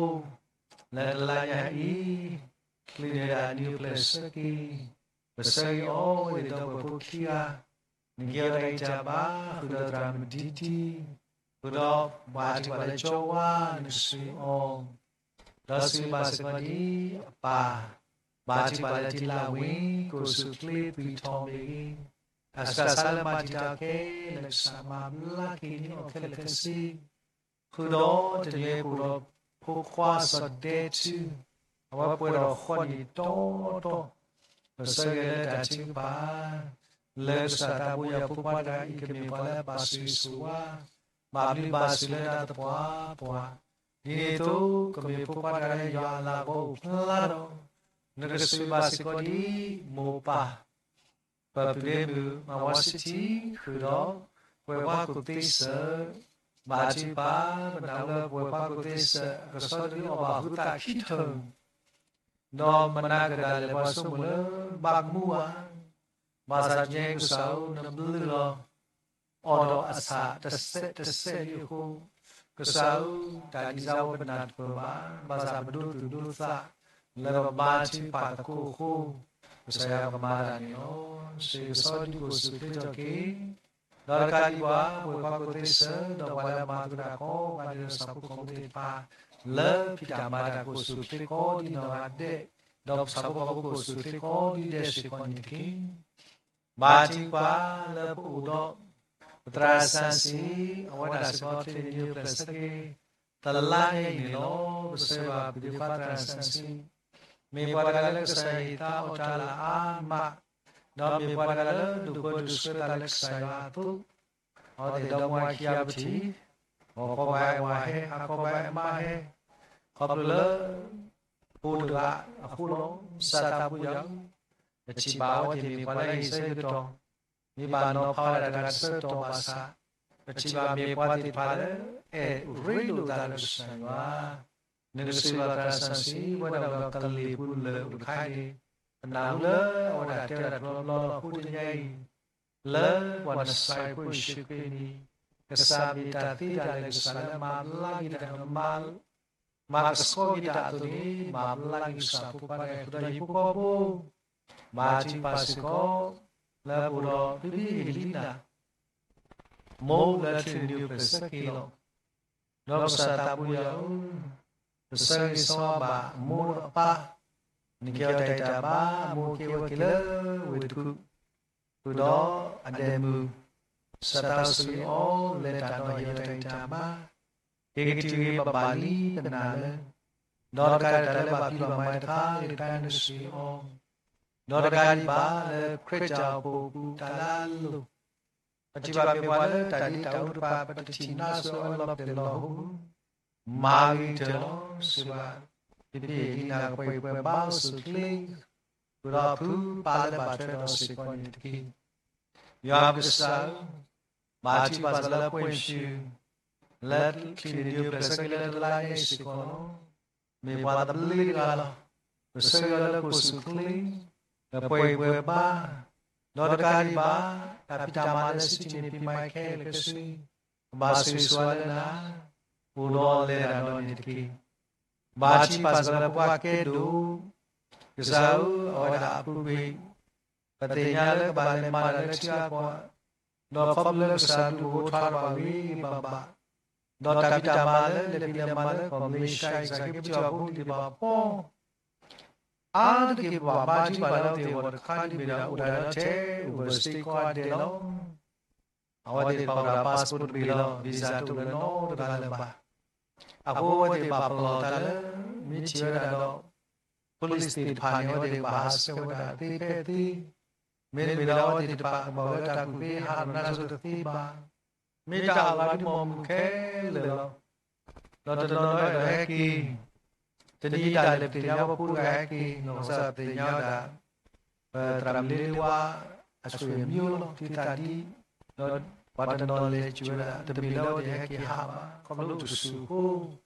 လၢတလါညါအံၤ ချုးန့ၢ်ဒၣ်နုာ်ပျဲၢ်ဆၢက့ၤ, ပဆၢဂ့ၤအီၤဝဲသ့ၣ်ဒီပုၢ်ဝဲၢ်ဖိခံဂၤ, နကဲအီၤတၢ်ဂံၢ်တၢ်ဘါ ဃုာ်ဒီးသရၣ်မုၣ်ဒံဒံ, ဃုာ်ဒီးဘါထုကဖၣ်လၢကၠီဝါနုာ်ဆူအီၤ, ဒီးစံးဘၣ်စ့ၢ်ကီးဒ်အပၢ် ဘါထုကဖၣ်လၢထံလၢဝ့ၢ် ကအိၣ်ဆူၣ်ချ့သွံၣ်ထီၣ်မ့ၢ်ဂ့ၤ, အဆှၢဆါလၢမၤတံာ်တာ်အီၤခဲလၢာ်ကစၢ် မၤဘျါက့ၤန့ၢ်အီၤခဲလၢာ်ခဲဆ့, ဃုာ်ဒီးတနံၤအံၤပအိၣ်ဒီးဖိခွါစီၤဒဲထူ, အဝဲပှဲၤဒီးဃီနံၣ်တီတီ, ပဆၢဂ့ၤလၢတၢ်ထုကဖၣ် လၢကစၢ်သးဘိယွၤဖိခွါတဂၤအံၤ ကမ့ၢ်ပှၤလၢအဘၣ်ဆိၣ်ဂ့ၤဆိၣ်ဝါ, ဘၣ်ဘျုးဘၣ်ဆိၣ်လၢတၢ်သပှၢ်ပှၢ်, ဒ်န့ၣ်အသိး ကမ့ၢ်ဖိခွါတဂၤလၢယွၤအလၤကပီၤအိၣ်ဖျါဒီး, နကဆိၣ်ဂ့ၤဘၣ်စ့ၢ်ကီးဒ်အံၤ မိၢ်ပၢ် ပပုၢ်ဒ့မုၣ် မၤဝါဆံးထံဃုာ်ဒီး ပဝဲၢ်ပှၢ်ကူၣ်သ့စၢၤ, ဘါထုကဖၣ် ပနၢ်ဟူလၢပဝဲၢ်ပှၢ်ကူၣ်သ့စၢၤ အကဆှီဒုးအီၣ်ဘၣ်ဟုသးခံထၢၣ်, ဒီးမနၤကဒၣ်လဲာ်ပှၤဆိကမိၣ်လၢဘၣ်ကမူဘၣ်, ဘၣ်ဆၣ်ကဲကစၢ်ဧၢ နဘျုးလီၤ အီၤဒီးအဆၣ်တစဲးတစဲးလံအဃိ, ကစၢ်ဧၢ တၢ်ဒ်စါဝဲပနၢ်တပၢၢ်ဘၣ်, ဘၣ်ဆၣ်ပဒိသူၣ်ဒိသး လၢပဘါထုကဖၣ်သကိးအဃိ, ကစၢ်ယွၤကမၤတၢ်န့ၣ်လီၤ. စ့ကဆှီဒုးကအိၣ်ဆူၣ်ချ့ထီၣ်က့ၤ, ဒီးတကးဒံးဘၣ် ပဝဲၢ်ပှၢ်ကူၣ်သ့စၢၤ ဒီးပှၤလၢအမၤသကိးတၢ်ကိးဂၤဒဲးဒီး ဆၣ်ဖိကီၢ်ဖိသ့ၣ်တဖၣ် လၢဖံးတၢ်မၤတၢ်ကအိၣ်ဆူၣ်ချ့ကိးဒ်နီၢ်ဂၤဒဲး, ဒီးပဆၣ်ဖိကီၢ်ဖိကအိၣ်ဆူၣ်ချ့ကိးဒ်ဒဲးစ့ၢ်ကီးန့ၣ်တက့ၢ်. ဘါထုကဖၣ်လၢပအိၣ်ဒီး ပသရၣ်စံးဆံး အဝဲဒၣ်စ့ၢ်ကီးချ့နံၤပျဲၢ်ဆၢက့ၤ တလါညါအံၤန့ၣ်လီၤ. ပဆၢဂ့ၤဘၣ်ပုၢ်ဒ့ခွါသရၣ်စံးဆံး, မ့ၢ်ပှၤတဂၤလၢကစၢ်ယွၤအံၤသးအီၣ်တၢ်လၢအါမး, ဒီးမ့ၢ်ပှၤတဂၤလၢဒိၣ်ပၢဒိၣ်ဆှၢတၢ်လၢကစၢ်ယွၤအသိး, အဝဲသ့ၣ်ဒီမါဝၤခံဂၤပထံၣ်, ဂီၤခီပှၤအဲၣ်ဝၤဟဲ, ဟါခီပှၤအဲၣ်မါဟဲ, ခီဖျိလၢ ဖိတဂၤအဃိလီၤ. ကစၢ်သးဘိယွၤဧၢ, ပထံၣ်ဘၣ်အဝဲသ့ၣ်မ့ၢ်ပှၤလၢအဟ့ၣ်ဆၢကတီၢ်, မ့ၢ်ဘၣ်နီၤဖးဝဲဒၣ်တဂၤတဆၢကတီၢ်ဘၣ်ဆၣ်, ပထံၣ်ဘၣ်မ့ၢ်ပှၤသ့ၣ်တဖၣ်လၢအဲၣ်ရ့လိာ်သးလၢကစၢ်ယွၤ, နကစၢ်ယွၤသရၣ်စံးဆံး ဝဲဒၣ်ဝဲဒီးကလံၤပူၤလၢာ်အိၣ်တခါအံၤန့ၣ်, ပနၢ်ဟူလၢအဝဲဒၣ်တဲဝဲဒၣ်တဘျီဘျီလီၤ. အဃိတနံၤအံၤ လၢပှၤနစၤရ့းဖိယ့ၣ်ၡူးခရံာ်န့ၣ်, ကစၢ်မ့ၢ်တၢ်သ့တၢ်လၢာ် ကစၢ်လၢမၤဘျါက့ၤတၢ် မၤကဆှီက့ၤတၢ်အသိးန့ၣ်, မၤဘျါက့ၤကစၢ်ဖိခွါတဂၤအံၤ ဃုာ်ဒီးဟံၣ်ဖိဃီဖိ, ဘါထုကဖၣ်စ့ၢ်ကီး လၢပအိၣ်ဒီးဖံဖံအ့လံနၤ မိၢ်လၢချ့နံၤပျဲၢ်ဆၢက့ၤလီၤ. ဒီးကစၢ်သးဘိယွၤဧၢ, ပဆၢဂ့ၤဆၢဝါဘၣ်အမိၢ်ဒီးအပၢ်, နကဲအီၤတၢ်ဂံၢ်တၢ်ဘါ အမိၢ်က့ၤဝဲက့ၤလၢဝ့ၢ်တကူၣ်, ဃုာ်ဒီးအဒဲမုၣ်, ကစၢ်သးစီဆှံအီၤ လဲၤတၢ်ဒီးဟ့ၣ်အီၤတၢ်ဂံၢ်တၢ်ဘါ, က့ၤကတုၤဂ့ၤဘၣ်ဘၣ်လံတနၤလၢ, ဒီးတကးဒံးတၢ်လၢဘၣ်ဖံးဘၣ်မၤတခါ လၢတခါန့ၣ်တစုအံၤအီၤ, ဒီးတကးဒံးဘၣ်လၢခရံာ်တၢ်အိၣ်ဖှိၣ်အပူၤတၢ်လၢအလိၤ ပထံၣ်ဘၣ်မ့ၢ်ပှၤလၢတၢ်ဒ်တၢ်အူတဖၣ် ပတထံၣ်နါစိၤအလီၤပျဲၢ်လီၤဟိ, မၤဂ့ၤကတၢၢ်လီၤ စံးဘၣ်, ဖံဖံအ့လံနၤကပှဲၤပှဲၤဘါအိၣ်ဆူၣ်ချ့, ဃုာ်ဒီးဖုပၢ်လၢဘၣ်ထွဲဒီးစ့ၢ်ကီးန့ၣ်တက့ၢ်. ယွၤပကစၢ်ဧၢ, ဘါထုကဖၣ်စ့ၢ်ကီးလၢပှဲၤဆူၣ်, လၢချံးန့ၣ်ဒုးပျဲၢ်ဆၢက့ၤလၢတလါညါအံၤစ့ၢ်ကီးလီၤ. မ့ၢ်ပှၤသဘျ့တဂၤလီၤ. ပဆၢဂ့ၤလၢကအိၣ်ဆူၣ်ချ့, ကပှဲၤပှဲၤဘါ, ဒီးတကးဒံးဘၣ်, တၢ်ဖံးတၢ်မၤလၢစံၣ်န့ၣ်ဖံးမၤခဲလၢာ်ခဲဆ့, ကဘၣ်ဆိၣ်ဂ့ၤဆိၣ်ဝါလၢနၤ, အိၣ်ဒီးလဲၤတၢ်ဒီးန့ၣ်တက့ၢ်. ဘါထုကဖၣ်စ့ၢ်ကီးလၢပှၤကဲဒိၣ်, ကစၢ်ဧၢ အဝဲဒၣ်အပူၤကွံာ် ပသ့ၣ်ညါလၢကဘၣ်လဲၤမၤတၢ်လၢထံအါကီၢ်, ဒီးခီဖျိလၢကစၢ်ဒုးအိၣ်ထီၣ်ဘၣ်ဝံၤဘၣ်ဘၣ်, ဒီးတၢ်ဖံးတၢ်မၤလၢလဲၤဖံးလဲၤမၤလၢကီၢ်မလ့ၡါအံၤ ကစၢ်က့ၤပထံၣ်ဘၣ်ဖိလံၤဘၣ်ဖီ အါတက့ၢ်ပဘၣ်ဘါထုကဖၣ်လၢအဝဲသ့ၣ်အဂီၢ်တခါဒ်မ့ၢ်ဒၣ်အိၣ်တၢ်ဒီးထဲ အိၣ်ဘၢၣ်စတ့ကီးအဒဲးလီၤ. အဝဲသ့ၣ်တဖၣ်အိၣ်ဒီး passport တဘ့ၣ်လီၤ, visa တအိၣ်လၢၤနီတဂၤလၢၤဘၣ်. အဃိအဝဲသ့ၣ်ဘၣ်ပလီၢ်သးလၢ မ့ၢ်ထံၣ်ဝဲဒၣ်ဒီး police သ့ၣ်တဖၣ်န့ၣ် အဝဲသ့ၣ်ကဘၣ်ဟးဆှဲးဝဲဒၣ်သ့ဖဲသ့, မ့တမ့ၢ်ဒီးအဝဲသ့ၣ်တဖၣ်ကဘၣ်ဝဲတၢ်ကူၣ်သ့ဟးထီၣ်နါစိၤတသ့ဘၣ်. မ့ၢ်တၢ်အလီၤဒုးမီၢ်မုၢ်ခဲလၢာ်လီၤ. ဒီးတနီၤနီၤအဲၣ်ဒိးဟဲက့ၤ, တနံၤအံၤဒၣ်လဲာ်ပသ့ၣ်ညါဝဲဖိတဂၤဟဲက့ၤ နီၢ်ကစၢ်သ့ၣ်ညါဝဲဒၣ် ပသရၣ်မုၣ်လ့လ့ဝါ အဆွေမျိုးလီၤ သုသးဒ်, ဒီးပှၤတနီၤလဲၤစၢၤဝဲဒၣ် တမ့ၢ်လၢအဝဲသ့ၣ်ဟဲက့ၤဟးဘၣ် ခီဖျိအိၣ်တဆူၣ်အဃိ, က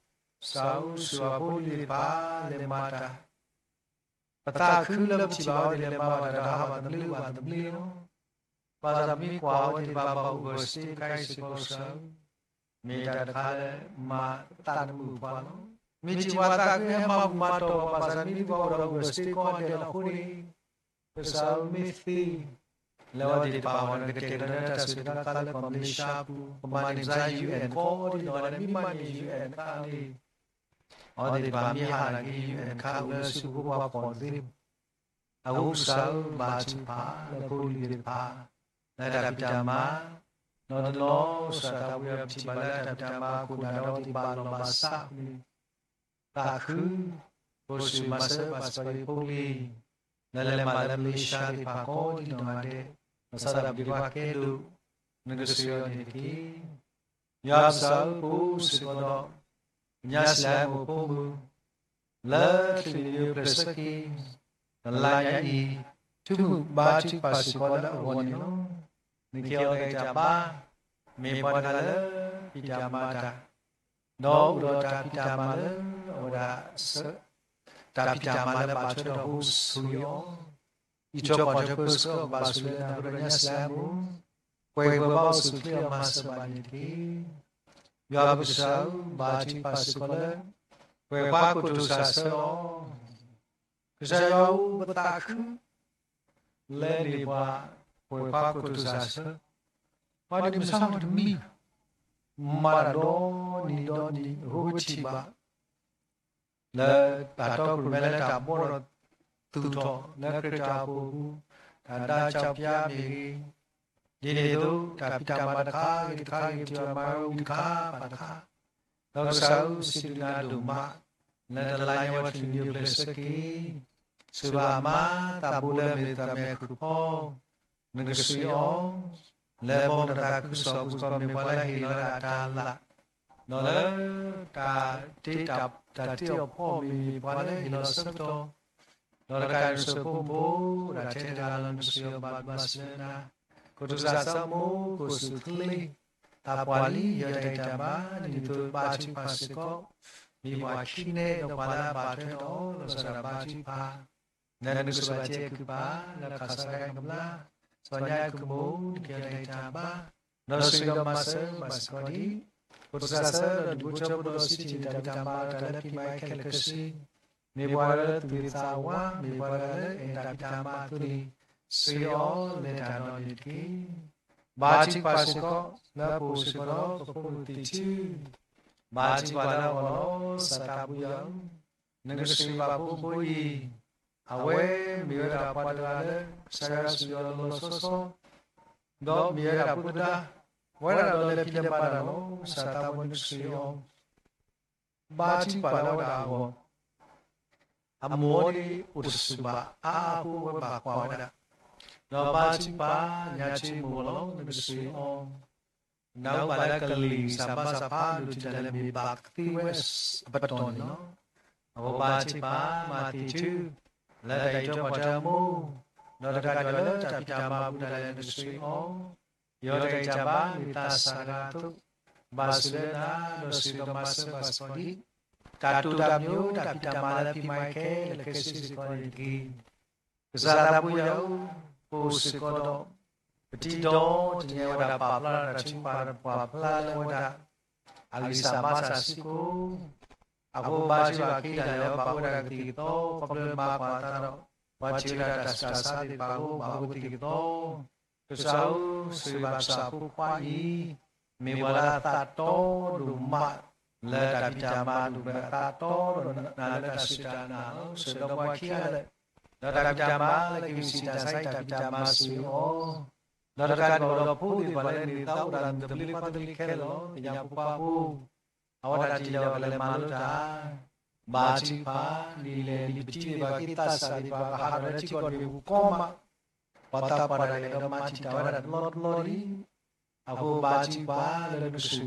စၢ်ဧၢ ဆိၣ်အဖိလံၤသ့ၣ်တဖၣ် လဲၤမၤတၢ် ပသးခုလၢပထံၣ်ဘၣ်အဝဲသ့ၣ်လဲၤမၤဘၣ်တၢ်ဒီးဟးဘၣ်သဘျ့ဘၣ်သဘျ့လီၤ. ဘၣ်ဆၣ်မ့ၢ်ကွၢ်အဝဲသ့ၣ်တဖၣ်ဘၣ်အိၣ်ဘၢၣ်စ့တခါအံၤစ့ၢ်ကီး ကစၢ်ဧၢ, မ့ၢ်တၢ်တခါလၢမၤသးတမုာ်ပှၤလီၤ. မ့ၢ်ထံၣ်ပှၤသးခုဟဲမၤဘူၣ်မၤတီၢ်ပှၤ ဘၣ်ဆၣ်မ့ၢ်သံကွၢ်အိၣ်ဒီးအိၣ်ဘၢၣ်စ့ကိးဂၤဒဲးလီၤအဃိန့ၣ်, ကစၢ်ဧၢ မ့ၢ်သ့ လၢအဝဲသ့ၣ်တဖၣ်အဂီၢ်န့ၣ် ကတဲာ်ကတီၤန့ၢ်တၢ်ဆူၣ်တၢ်ခါလၢကီၢ်မလ့ၡါပူၤ ကမၤန့ၢ်ကစၢ် UN ကိးဒ်နီၢ်ဂၤဒဲး မ့ၢ်မၤန့ၢ် UN ခါန့ၣ် အဝဲသ့ၣ်တဖၣ်မ့ၢ်ဟးနာ်က့ UN ခါအိၣ်လၢစုဖိပှၤဖီၣ်တသ့ဘၣ်. အဃိကစၢ်ဧၢ ဘါထုကဖၣ်လၢဖိလံၤသ့ၣ်တဖၣ် လၢတၢ်ဖံးတၢ်မၤ, နီၢ်နီၢ် ကစၢ်သးဘိယွၤ ပထံၣ်ဘၣ်လၢတၢ်ဖံးတၢ်မၤအခိၣ်နၢ်ဒီး ပဘၣ်လီၢ်ဘၣ်စးအဃိန့ၣ် သးခု, ပအိၣ်ဆူၣ်မၤစၢၤဘၣ်စ့ၢ်ကီးယဖိလံၤ လၢလဲၤမၤလၢမလ့ၡါသ့ၣ်တဖၣ်ကိးဒံးနီၢ်ဂၤဒဲး, ဘၣ်ဆၣ်ဒီးပဒ့ခွါကဲဒိၣ်, နကဆှၢအီၤန့ၣ်တက့ၢ်. ယွၤပကစၢ်ဧၢ, ပအိၣ်စ့ၢ်ကီးဒီး ပညါစံလၤမုၣ်ဖိမုၣ် လၢတချုးနံၣ်နံၣ်ပျဲၢ်ဆၢက့ၤ တလါညါအံၤ, တုၤမုၢ်ဘါထုကဖၣ်စ့ၢ်ကီးလၢအဂီၢ်န့ၣ်လီၤ. နကဲအီၤတၢ်အံၤတၢ်ဘါ, မ့ၢ်ပှၤတဂၤလၢဖံးတၢ်မၤတၢ်, ဒီးအိၣ်ဒီးတၢ်ဖံးတၢ်မၤလၢအဝဲဒၣ် တၢ်ဖံးတၢ်မၤလၢဘၣ်ထွဲဒီးဟိစူၤအီၤ, အံးထွဲကွၢ်ထွဲပၢဆှၢအီၤ ကဘၣ်ဆိၣ်လၢနၤ ကဒီးညါစံလၤမုၣ်, ပှဲၤပှဲၤဘၣ်အိၣ်ဆူၣ်ချ့အီၤ မၤစၢၤဘၣ်န့ၣ်တက့ၢ်. ယွၤပကစၢ်ဧၢ, ဘါထုကဖၣ်စ့ၢ်ကီးလၢ ပှဲၤပှၤကိတိာ်စၢ်ဆၢအီၤ, ကစၢ်ယွၤဧၢ, ပသးခု လၢန့ၣ်ပှၤ ပှဲၤပှၤကိတိာ်စၢ်ဆၢ, ပှၤဒ်မုၢ်ဆါတမံၤ မၤတၢ်ဒီနံၤဒီနံၤ အဃိပထံၣ်ဘၣ် လၢတၢ်တီကရူၢ်မဲလၢတၢ်ဘီဒီးသူၣ်ထီၣ်လၢခရံာ်တၢ်အိၣ်ဖှိၣ်အပူၤ, တၢ်ဒါကၠီပျါမ့ၢ်ဂ့ၤ, ဒ်န့ၣ်အသိး တၢ်ဖံးတၢ်မၤတခါဂ့ၤတခါဂ့ၤ ပထံၣ်ဘၣ်မၤဝံၤတခါဘၣ်တခါ, ဒီးကစၢ်ဧၢ, စံးဘျုးနၤဒိၣ်မး လၢတလါညါအံၤ တချုးနံၣ်နံၣ်ပျဲၢ်ဆၢက့ၤ စံးဘၣ်အမါသးဘိလၢမ့ၢ်သးမဲာ်ခုၣ်ဖီ နကဆှၢအီၤ, လၢဘီမုၢ်တၢ်သးခုကစီၣ်အပူၤစ့ၢ်ကီး မ့ၢ်ပှၤလၢဟ့ၣ်လီၤဒၣ်တၢ်လၢ်, ဒီးလၢ တၢ်တ့အီၣ်ဖီမ့ၢ်ဂ့ၤ ပှၤလၢဟ့ၣ်လီၤဆၢကတီၢ်, ဒီးတကးဒံး နစိၤဖိမုၣ်ဖိ အိၣ်ဒၣ်ထဲတဂၤလီၤ နကဆှၢအီၤ ဘၣ်ဘျးစၢၤလၢနၤ, ကတိၤစၢ်ဆၢမိၢ် ကိၣ်ဆူၣ်ချ့, သးပှၢ်လံ ယတၢ်ဂံၢ်တၢ်ဘါ ဒ်န့ၣ်အသိးဘါထုကဖၣ်စ့ၢ်ကီး မ့ၢ်ပှၤခံနဲ ဒီးပှၤလၢအဘၣ်ထွဲဒီး လီၤစၢ်ဒၣ်ဘါထုကဖၣ် လၢနကစၢ်ဘၣ်တ့အကုၢ်ပၢ် လၢခးစးကဲကမျၢၢ် စီၤညါအကုၢ်မုၣ် နကဲတၢ်ဂံၢ်တၢ်ဘါ, ဒီးစံးဒီးမၤစၢၤဘၣ်စ့ၢ်ကီးဒ် ဖိတစၢ်ဆၢဒီးဒူၣ်ဖိထၢဖိဒီးစံးထံၣ်တၢ်ဖံးတၢ်မၤ တၢ်လၢဖံးမၤခဲလၢာ်ခဲဆ့, မ့ၢ်ပှၤလၢသူၣ်ဂ့ၤသးဝါ မ့ၢ်ပှၤလၢအဲၣ်တၢ်ဖံးတၢ်မၤအသိးန့ၣ် ဆှၢအီၤလဲၤတၢ်ဒီးန့ၣ်တက့ၢ်. ဘါထုကဖၣ်စ့ၢ်ကီး လၢပအိၣ်စ့ၢ်ကီးဒီးပဖိမုၣ်သ့ၣ်ထံ ဘါထုကဖၣ်လၢအဂီၢ်လီၤ. စီၤသးဘိယွၤဧၢ, နကဆှၢဘၣ်ဖိဖိအံၤ, အဝဲမ့ၢ်ဝဲဒၣ်ပှၤတဂၤလၢ ကစၢ်ယွၤစံးအီၤလီၤလီၤဆီဆီ, ဒီးမ့ၢ်ဝဲဒၣ်ဖိသဒါ, ဝဲဒၣ်ဒီးလဲၤဖံးလဲၤမၤတၢ်လီၤ. စီၤသးဘိနကဆှၢအီၤ ဘါထုကဖၣ်လၢအဝဲဒၣ်အဂီၢ်, အမိၢ်န့ၣ်အိၣ်တဆူၣ်ဘၣ်အါအဃိ အဝဲဘၣ်ကွၢ်ဝဲဒၣ်, ဒီးဘါထုကဖၣ်ညါတမုၢ်လီၤ နကဆှၢအီၤ နၢ်ဟူဘၣ်လၢကလံၤစၢ်ဘါစၢ်ဖးဒိၣ် ထံၣ်တၢ်လၢမ့ၢ်ဘၣ်ကသ့ဝဲအပတီၢ်န့ၣ်လီၤ. အဃိဘါထုကဖၣ်မၤသ့ၣ်ထု လၢတၢ်အံးထွဲကွၢ်ထွဲအမိၢ်, ဒီးတကးဒံးလၢတၢ်ဖံးတၢ်မၤအပူၤဒၣ်လဲာ်နကဆှၢအီၤ, ယတၢ်ဂံၢ်တၢ်ဘါမ့ၢ်သးစၢ်တဂၤအသိး, ဘၣ်ဆိၣ်လၢနၤ ဒီးဆှၢဒီးမၤစၢၤဘၣ်စ့ၢ်ကီးဒ် တၢ်တိာ်တၢ်ပညိၣ်တၢ်ဖံးတၢ်မၤလၢဖံးမၤခဲလၢာ်ခဲဆ့စ့ၢ်ကီးန့ၣ်တက့ၢ်. ကစၢ်သးဘိယွၤဧၢ, ပအိၣ်စ့ၢ်ကီးဒီး ပတံၤဒီးတညါဝဲဒၣ်ပာ်ဖျါတၢ်ထုကဖၣ်ဒီးပာ်ဖျါလၢဝဲဒၣ် အဂံၢ်စၢ်ဘါစၢ်စ့ၢ်ကီး, အဃိဘါထုကဖၣ်က့ၤဒၣ်လဲာ် ဘၣ်အိၣ်ဝဲဒၣ်ကသံၣ်ကသီ ခီဖျိလၢမၤကွၢ်အသးဒီး ပှၤထံၣ်ဝဲဒၣ်တၢ်ဆူးတၢ်ဆါသ့ၣ်တဖၣ်အဃိ ဘၣ်အိၣ်ကသံၣ်ကသီ, ကစၢ်ဧၢ, ဆိၣ်ဂ့ၤဘၣ်ပစီၤဖိခွါအံၤ, မ့ၢ်ပှၤလၢအသးတီဒိၣ်မး လၢတၢ်ဖံးတၢ်မၤဒိၣ်ဒီးအသးတီဒီးနၤလၢတၢ်စူၢ်တၢ်နာ်လီၤ. ဆိၣ်ဂ့ၤဒီးပှၤခံဂၤလၢာ်, ဒီးတၢ်ဖံးတၢ်မၤလၢကဂံၢ်စၢ်တၢ်ဆါအံၤ တၢ်ဖံးတၢ်မၤဆိၣ်ဂ့ၤအီၤ, ဒီးတကးဒံးဘၣ်ဒီးဖိသ့ၣ်တဖၣ်လၢန့ၣ် သးအိၣ်ဒၣ်မုၢ်သဘျ့ခွါသဘျ့ခဲလၢာ်လီၤ. ကညးဖိခွါဖိ အဝဲဒၣ်တၢ်လၢအကလဲၤမၤလိတၢ် ဘါထုကဖၣ်, နံၤလဲၣ်နံၤပတံၤသ့ၣ်တဖၣ် က့ၤသးစၢ်သ့ၣ်တဖၣ် ကဟးထီၣ်လၢထံကီၢ်တဘ့ၣ်ပူၤကီမး, ပှၤသးပှၢ်တၢ်လဲၤဒီးမၤထံၣ်တၢ်ဝဲဒၣ်တလီၢ်တလီၢ်လံ. အဃိဘါထုကဖၣ်လၢနကဆိၣ်ဂ့ၤဘ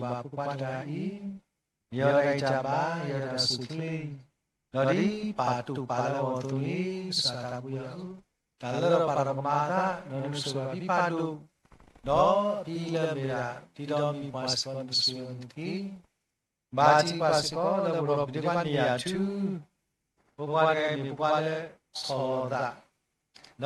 ၣ်ဖိခွါတဂၤအံၤ, ယတၢ်ဂံၢ်တၢ်ဘါ ယတၢ်ဆိၣ်ချ့, ဒီးဒ်ပာ်တိာ်ပာ်လၢအဂီၢ်အသိးန့ၣ် ကစၢ်သးဘိယွၤဧၢ, တၢ်လၢတၢ်ပာ်ဒီးမၤအသး ဒီးနကဆိၣ်ဂ့ၤဘၣ်ဖံဖးဒိၣ်, ဒီးဖံလၢမ့ၢ်ဒၣ် ဒ်ဒီးမံၤပှၢ်စ့ၢ်ကီး နကဆိၣ်ဂ့ၤအီၤန့ၣ်တက့ၢ်. ဘါထုကဖၣ်စ့ၢ်ကီးလၢပဒီပုၢ်ဝဲၢ်န့ၣ်ယၤထူ, ဖိခွါတဂၤအံၤမ့ၢ်ဖိခွါလၢဆီၣ်လီၤသ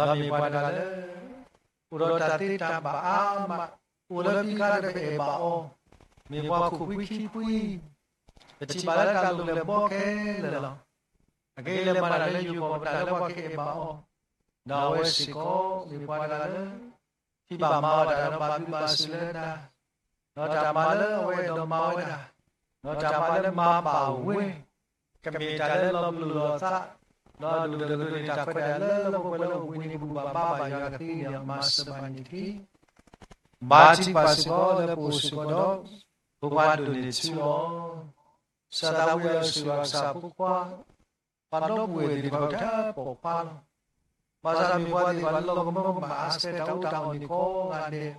း, ဒီးမ့ၢ်ပှၤတဂၤလၢ အိၣ်ဒီးတၢ်သ့တၢ်ဘၣ်အါမး, အိၣ်လၢဖံခါဒီးပအဲၣ်ဘၣ်အီၤ, မ့ၢ်ပှၤခိၣ်ဖှံခံဖှံ, ပထံၣ်ဘၣ်လၢတၢ်လိၣ်လၢဘီခဲလၢာ်လီၤ. အကဟ့ၣ်လီၤမၤတၢ်လၢယိၤကီၢ်ပတၢ်လၢပှၤကအဲၣ်ဘၣ်အီၤ, ဒီးအဝဲစ့ၢ်ကီးမ့ၢ်ပှၤတဂၤလၢ ထံၣ်ဘၣ်မၤအီၤတၢ်ဒီးဘၣ်ဘျုးဘၣ်ဆိၣ်လၢနၤ, ဒီးတၢ်မၤလၢအဝဲအဲၣ်ဒိးမၤဝဲဒၣ်, ဒီးတၢ်မၤလၢမၤဘၣ်ဝဲ, ကမ့ၢ်တၢ်လၢလီၤပလိာ်လီၤသး, ဒီးဒိၣ်ဒိၣ်ဒိၣ်ဒိၣ်န့ၣ် တၢ်ခွဲးတၢ်ယာ်လၢလၢပှဲၤပှဲၤလၢအိၣ်ဘှံးနံၤပူၤ ဘၣ်ဘါဘၣ်ယွၤကသ့န့ၣ် မၤစၢၤဘၣ်န့ၣ်တက့ၢ်. ဘါထုကဖၣ်စ့ၢ်ကီးလၢပအိၣ်စ့ၢ်ကီးဒီး ဖိခွါဒိးန့ၢ်ထံအီၤ, စၢသးပှၢ်ယွၤဧၢ, စံးဘၣ်ကစၢ်ဖိခွါ, ပှၤဒီပုၢ်ဝဲၢ်သ့ၣ်တဖၣ်အိၣ်ထဲပိာ်ခွါလီၤ. ဘၣ်ဆၣ်မ့ၢ်ပှၤသ့ၣ်တဖၣ်လၢလီၢ်ကမၢကမၣ်အါဆၢ တၢ်အူတၢ်အီၣ်န့ၣ်ကိးဂၤဒဲး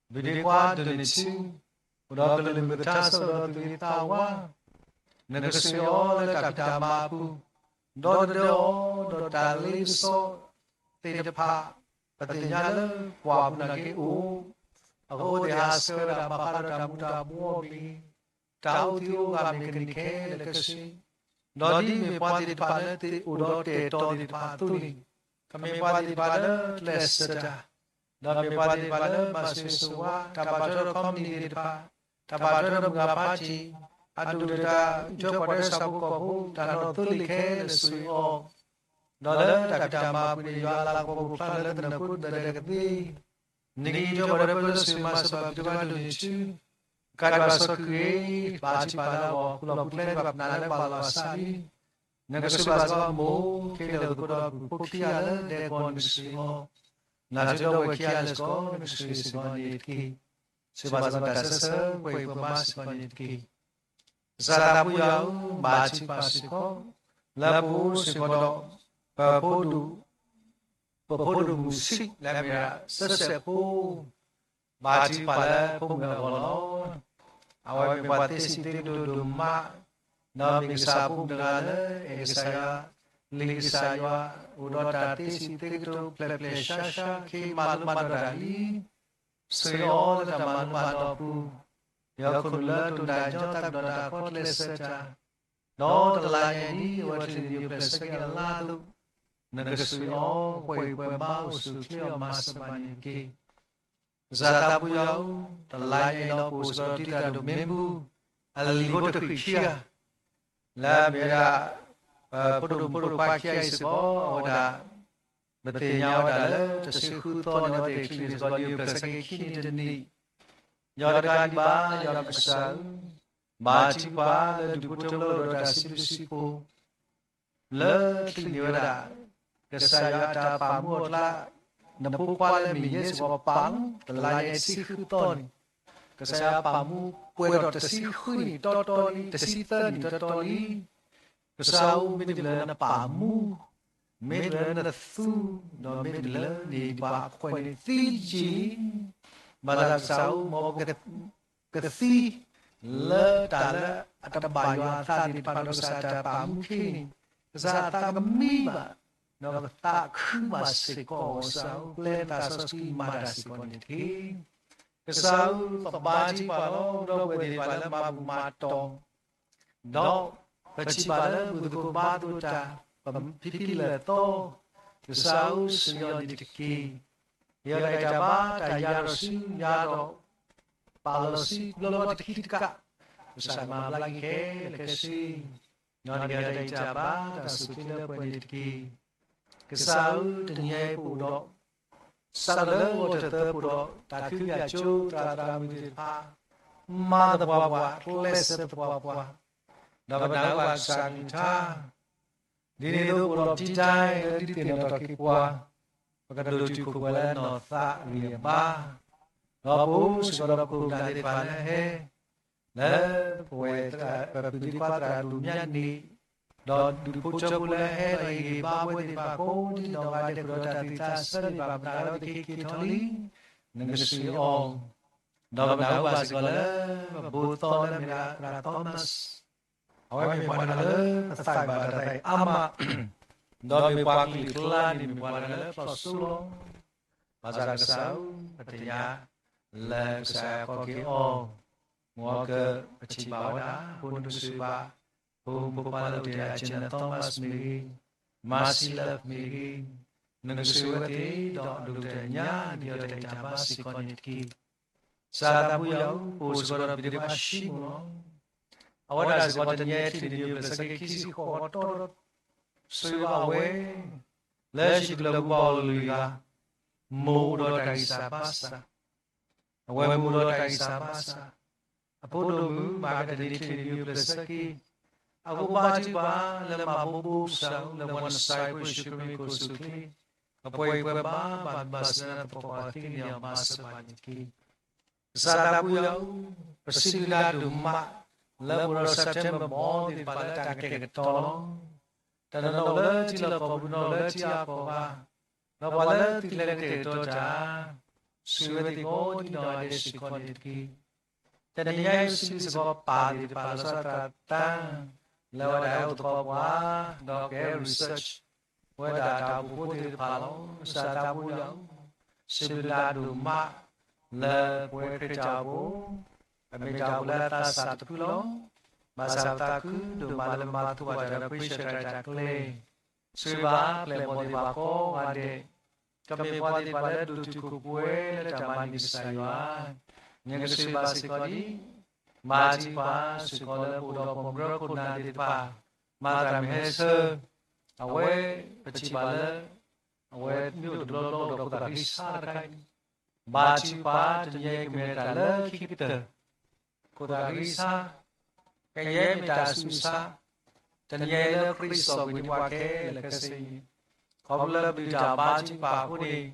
ဘုဒ့ခွါဒိးန့ၢ်ထံ, အိၣ်ဒီးကလုာ်မုၢ်ကထါစ့ၢ်ကီးဒီးသူၣ်ဂ့ၤသးဝါ, နကဆှၢအီၤလၢတၢ်ဖံးတၢ်မၤအပူၤ, ဒီတဒၢအီၤဒီးတၢ်လ့ပစီသ့ၣ်တဖၣ်, ပသ့ၣ်ညါလၢပှၢ်ပူၤနာ်က့အိၣ်, အဃိသ့ၣ်ဟးဆှၢဝဲဒၣ်ဘၣ်ဃးဒီးတၢ်မူၤတၢ်ဘှီအဂ့ၢ်, တၢ်အိၣ်သံအိၣ်ဂၤမ့ၢ်ကန့ၢ်ခဲလၢာ်ခဲဆ့, ဒီးဒ်မ့ၢ်ပှၤသ့ၣ်တဖၣ်လၢသ့ၣ်အိၣ်ဒီးတဲာ်တီၤသ့ၣ်တဖၣ်အသိးန့ၣ်, ကမ့ၢ်ပှၤသ့ၣ်တဖၣ်လၢကျဲးစၢးတၢ်, ဒီးမ့ၢ်ပှၤသ့ၣ်တဖၣ်လၢမၤစၢၤဆိၣ်ဝါ, တၢ်ဘၣ်ထွဲဒီးခီပနံၣ်သ့ၣ်တဖၣ်, တၢ်ဘၣ်ထွဲဒီးမုၢ်ဂၤဖါတံၣ်, အဒိၣ်ဒီးတၢ်အုၣ်ကၢပှၤဒီးဆၣ်ဖိကီၢ်ဖိ, တၢ်နီၣ်သိလ့ၣ်ခဲလၢာ်ဆိၣ်ဂ့ၤအီၤ, ဒီးလၢတၢ်ဖံးတၢ်မၤအပူၤန့ၣ် ယွၤအလၤကပီၤပူၤဖျါလၢသနၢၣ်ဖိတဘၢၣ်ဒဲးကသ့, နကဟံးကၠိပှၤဒီးပၢဆှၢမၤစၢၤဘၣ် ဘုဒ့ခွါဒိးန့ၢ်ထံ, ကးဒံးဘၣ်စီၤကုၣ်ဂ့ၤ, ဘါထုကဖၣ်လၢအဂီၢ် ခူၣ်လီၤပူၤကျဲဘၣ်ပနၢ်လၢဘၣ်လီၤအသးလံ, နကဆှၢဘၣ်စ့ၢ်ကီးမိၢ်ခ့လၢာ်အိၣ်သကိးဒီးအပုၢ်ဖိခံဂၤလၢဒဲကဝီၤ နကဆှၢအီၤ, နၤထူဒီပုၢ်ဝဲၢ်ခံဂၤလၢစ့ၢ်ကီး နကဆှၢစ့ၢ်ကီးန့ၣ်တက့ၢ်. ဆှၢဘၣ်စ့ၢ်ကီးတၢ်ဆၢဆၢပှဲၤပှဲၤမးစ့ၢ်ကီးန့ၣ်တက့ၢ်. ကစၢ်သးပှၢ်ယွၤဧၢ, ဘါထုကဖၣ်စ့ၢ်ကီး လၢပအိၣ်စ့ၢ်ကီးဒီး ပဖိဒိၣ် ပဖိဒိၣ်မုၣ်ဆံးလၢအမ့ၢ်ဒၣ်စဲးစဲးဖိ, ဘါထုကဖၣ်လၢဖိမုၣ်အဂီၢ်လီၤ. အဝဲမ့ၢ်ပှၤသ့စံးသ့ကတိၤဒိၣ်မး, ဒီးမ့ၢ်ကစၢ်အဖိမုၣ်တဂၤလၢ အဲၣ်ကစၢ်ယွၤ, လံၣ်ကစၢ်ယွၤ, အိၣ်ဒီးတၢ်သ့စံးသ့ကတိၤဖျဲးဖျဲးဆါဆါ ခ့မၤလိမၤဒိးတၢ်လံ ဆှၢအီၤလၢတၢ်မၤလိမၤဒိးအပူၤ, ဒီးခိၣ်နူာ်လၢတိၢ်နဒါညီသးကဒီးတၢ်ကီကျဲးစၢးတၢ်, ဒီးတလါညါအံၤ အဝဲတချုးန့ၣ် နံၣ်အိၣ်ဖျဲၣ်ဆၢက့ၤအလါအသိး, နကဆှၢအီၤပှဲၤပှဲၤမး အိၣ်ဆူၣ်အိၣ်ချ့အီၤမၤစၢၤဘၣ်န့ၣ်တက့ၢ်. ကစၢ်သးပှၢ်ယွၤဧၢ, တလါညါအံၤလီၤ ပအိၣ်စ့ၢ်ကီးဒီးတၢ်ဒိးမ့ၢ်ပူၤ အလံာ်ဖိတဃံးခံဂၤ လၢအမ့ၢ်ဝဲဒၣ် ဖိဒိၣ်မုၣ်ဖိဒိၣ်ခွါခံဂၤအံၤစ့ၢ်ကီး အဝဲဒၣ် ပသ့ၣ်ညါဝဲဒၣ်လၢ တဆံဃုသီန့ၣ် အဝဲသ့ၣ်ချံးန့ၢ်စ့ၢ်ကီး နံၣ်အိၣ်ဖျဲၣ်ဆၢက့ၤခံနံၣ်တနံၣ်, ယွၤတဂၤဒံးဘၣ် ယွၤဒီးကစၢ်ဧၢ, ဘါထုကဖၣ်လၢဒူၣ်ဖိထၢဖိလၢအိၣ်ဒီးတၢ်စံးဘျုးစံးဖှိၣ် လၢချံးန့ၢ်ဝဲဒၣ် ကစၢ်ယွၤအတၢ်ပာ်မူအကျါ, နဖိခွါလၢမ့ၢ်ယဲစ့ၢ်ကီးပာ်လီၤ, တလါညါအံၤတဆံဃုသီန့ၣ်, ကစၢ်ယွၤပာ်မူပှဲၤဒီးတဆံဃုနံၣ်တီတီလံ, တဆံသၢနံၣ်တီတီလံ. ကစၢ်ဧၢ, မ့တမ့ၢ်လၢနပာ်မူ, မ့တမ့ၢ်လၢနသူ, ဒီးမ့တမ့ၢ်လၢနဟ့ၣ်ပှၤအခွဲးန့ၣ်သံယံာ်လံ. ဘၣ်ဆၣ်ကစၢ်ဧၢ, မ်ပ ကသံ လၢတၢ်လၢအတဘၣ်ယွၤအသးသ့ၣ်တဖၣ်ဒီး ကစၢ်တၢ်ပာ်မူခံန့ၣ်, ကစၢ်အသးကမံဘၣ်, ဒီးကသးခုဘၣ်စ့ၢ်ကီးအီၤ, ကစၢ်ဧၢ, ပျဲနသးစီဆှံမၤတၢ်စ့ၢ်ကီးန့ၣ်တက့ၢ်. ကစၢ်ဧၢ, ပဘါထုကဖၣ်လီၤ ဒီပုၢ်ဝဲၢ်သ့ၣ်တဖၣ်လၢမၤဘူၣ်မၤတီၢ် ဒီးပထံၣ်ဘၣ်လၢမုၢ်သကိးဘါသကိးတၢ်, ပဖံဖံလၢာ်သီ, ကစၢ်ဧၢ, ဆှၢအီၤန့ၣ်တက့ၢ်. ယတၢ်ဂံၢ်တၢ်ဘါ တၢ်ယါဒီးဆူယါဒီး ပာ်လီၤဆူဘျီဘျီတခံတကး, ကစၢ်မၤဘျါက့ၤခဲလၢာ်ခဲဆ့, ဒီးနကဲတၢ်ဂံၢ်တၢ်ဘါ တၢ်ဆိၣ်ချ့လၢပှဲၤန့ၣ်တက့ၢ်. ကစၢ်ဧၢ, တနံၤအံၤပအိၣ်ဒီး စးထီၣ်လၢဂီၤတသၢပအိၣ်ဒီး တၢ်ခုကၢ်ကၠိ သရၣ်သရၣ်မုၣ်သ့ၣ်တဖၣ် မၤသပှၢ်ပှၢ် ကျဲးစၢးသပှၢ်ပှၢ်, ဒီးပနၢ်ဟူဘၣ်ကစၢ်ကလုၢ်ကထါ ဒ်န့ၣ်အသိးပအိၣ်ဒီးပထံတၢ်အံၤ ဒုးသ့ၣ်နီၣ်ထီၣ်က့ၤပှၤ, ပကဒိၣ်တုာ်ခိၣ်ပှဲၤလၢနီၢ်သးအဂံၢ်အဘါ, ဒီးပအိၣ်စ့ၢ်ကီးဒီးပခိၣ်ပနၢ်သ့ၣ်တဖၣ်လၢဟဲ လၢပဝဲၢ်သရၣ် ပပုၢ်သ့ၣ်ခွါသရၣ်ဒိၣ်မးန့ၣ်, ဒီးဒူၣ်ဖိထၢဖိလၢဟဲလီၤဟ့ၣ်ဂံၢ်ဘါပဝဲသ့ၣ်တဖၣ်ကိးဒ်နီၢ်ဂၤဒဲး ဃုာ်ဒီးတၢ်သံသးဆၢန့ၣ် ဘၣ်ပနၢ်လၢအဝဲသ့ၣ်က့ၤက့ၤထီၣ်လံ, နကဆှၢအီၤ, ဒီးပနၢ်ဟူဘၣ်စ့ၢ်ကီးလၢ ပဘိသီလၢမ့ၢ်ဒၣ်သရၣ် Thomas အဝဲမ့ၢ်ပှၤတဂၤလၢ ပသးဘၣ်တၢ်သးအံၤအါမး, ဒီးမ့ၢ်ပှၤကလုာ်ကျါန့ၣ် မ့ၢ်ပှၤတဂၤလၢပျီၢ်စိလီၤ. ဘၣ်ဆၣ်ကစၢ်ဧၢ, ပသ့ၣ်ညါလၢကစၢ်ယွၤကိးက့ၤအီၤ, မ်အကပထံၣ်ဘၣ်ဝဲဒၣ် ဖိနကစၢ်ဘၣ်, ဖိမုၣ်ဖိခွါလၢအိၣ်တ့ၢ်အစၢၤလၢ Thomas မ့ၢ်ဂ့ၤ, Marcy Love မ့ၢ်ဂ့ၤ, နကစၢ်ဝဲသ့ၣ်ဒီးအဒိၣ်ကတၢၢ်ညါ နကယီၢ်တၢ်ဂံၢ်တၢ်ဘါစ့ၢ်ကီးန့ၣ်တက့ၢ်. ကစၢ်သးပူယီၤဧၢ, ပအိၣ်စ့ၢ်ကီးဒီးပဒ့ခွါၡံမိၣ်လီၤ. အဝဲဒၣ်စ့ၢ်ကီးတနံၤအံၤ ချံးန့ၢ်နံၣ်အိၣ်ဖျဲၣ်ဆၢက့ၤခံဆံဃိးသီဒီး ဆှၢအဝဲ လၢဟံၣ်ကလၢၤပူၤဘၣ်အိၣ်လွံၢ်ဂၤ, မိၢ်အိၣ်ဒီးတၢ်ဂံၢ်စၢ်ဘါစၢ်, အဝဲမုၢ်အိၣ်ဒီးတၢ်ဂံၢ်စၢ်ဘါစၢ်, အဖိဒိၣ်မုၣ် မၤကတၢၢ်တနံၤ ချံးန့ၢ်နံၣ်အိၣ်ဖျဲၣ်ဆၢက့ၤ, အဃိဘါထုကဖၣ်လၢမၤဘိးဘိကစၢ်ဧၢ လၢပှၤနစဲးဖိယ့ၣ်ၡူးခရံာ်မ့ၢ်အိၣ်ဆူၣ်အိၣ်ချ့ ပှၤအံၤပှဲၤဘၣ် ဘၣ်မုာ်ဘၣ်စၢၤလၢနသပှၢ်ပှၢ်သံန့ၣ် မၤစၢၤဘၣ်န့ၣ်တက့ၢ်. ကစၢ်သးပှၢ်ယွၤဧၢ, ပစံးဘျုးနၤဒိၣ်မး လၢပှၤဒီး September မီၢ်သ့ၣ်တဖၣ်လၢတၢ်ကတဲာ်ကတီၤလီၤ. တၢ်နီၢ်နီၢ်အိၣ်လၢထံလီၢ်ကီၢ်ပူၤ နီၢ်အိၣ်လၢထံအကီၢ်ဘၣ်, ဒီးပှၤလၢသုလဲၤကတဲာ်ကတီၤတၢ် ဆိၣ်ဂ့ၤဝဲသ့ၣ်ကိးဒံနီၢ်ဂၤဒဲးစ့ၢ်ကီးန့ၣ်တက့ၢ်. တနံၤညါအံၤ ပစံးဘျုးစ့ၢ်ကီးပၢ်သ့ၣ်တဖၣ်လၢစီၤသရၣ်သး လၢအဝဲဒၣ်ဟဲအိၣ်သကိးပှၤ ဒီးကဟဲ research ဝဲဒၣ်တၢ်အိၣ်ဖှိၣ်ဖိသ့ၣ်တဖၣ်လီၤ. ကစၢ်သးပှၢ်ယွၤဧၢ, စံးဘျုးနၤဒိၣ်မး လၢပဝဲခရံာ်တၢ်အိၣ်ဖှိၣ် ပမ့ၢ်တၢ်အိၣ်ဖှိၣ်လၢအသးစၢ်တဖုလီၤ. ဘၣ်ဆၣ်ပသးခုဒိၣ်မးလၢမၤသကိးတၢ်ဒီး ပရံၡၢၣ်တၢ်တၢ်ကျဲ ဆိၣ်ဂ့ၤဘၣ်ပျဲၢ်ဘီၣ်သ့ၣ်တဖၣ်ကိးဂၤဒဲး, ကမ့ၢ်ပှၤသ့ၣ်တဖၣ်လၢဒိၣ်တုာ်ခိၣ်ပှဲၤလၢတၢ်မၤန့ၢ်ကစၢ်ယွၤ, နကဆိၣ်ဂ့ၤဘၣ်စ့ၢ်ကီးဒံး, မၤထံပှၤစ့ၢ်ကီးလၢပအိၣ်ဒီးပိာ်မုၣ်ကရၢခိၣ်နၢ်သ့ၣ်တဖၣ်, မၤသးမုာ်ဟဲဆၢ, အဝဲပထံၣ်ဘၣ်လၢ အဝဲမ့ၢ်အိၣ်တဘျီဘျီဒီးဖိသၣ်ဂံၢ်စၢ်တခါအံၤ, မၤထံပှၤတနံၤအံၤကမ့ၢ်တၢ်လၢခံကတၢၢ် ဖိသၣ်ဂံၢ်စၢ်, ကယဲၢ်မ့ၢ်တၢ်ဆူးစၢ်, တနံၤအံၤလၢခရံာ်စိာ်ကွံာ်န့ၢ်ပှၤခဲလၢာ်ခဲဆ့အံၤ, ခီဖျိလၢပဒုးတၢ်မၤထံပှၤအဃိန့ၣ်,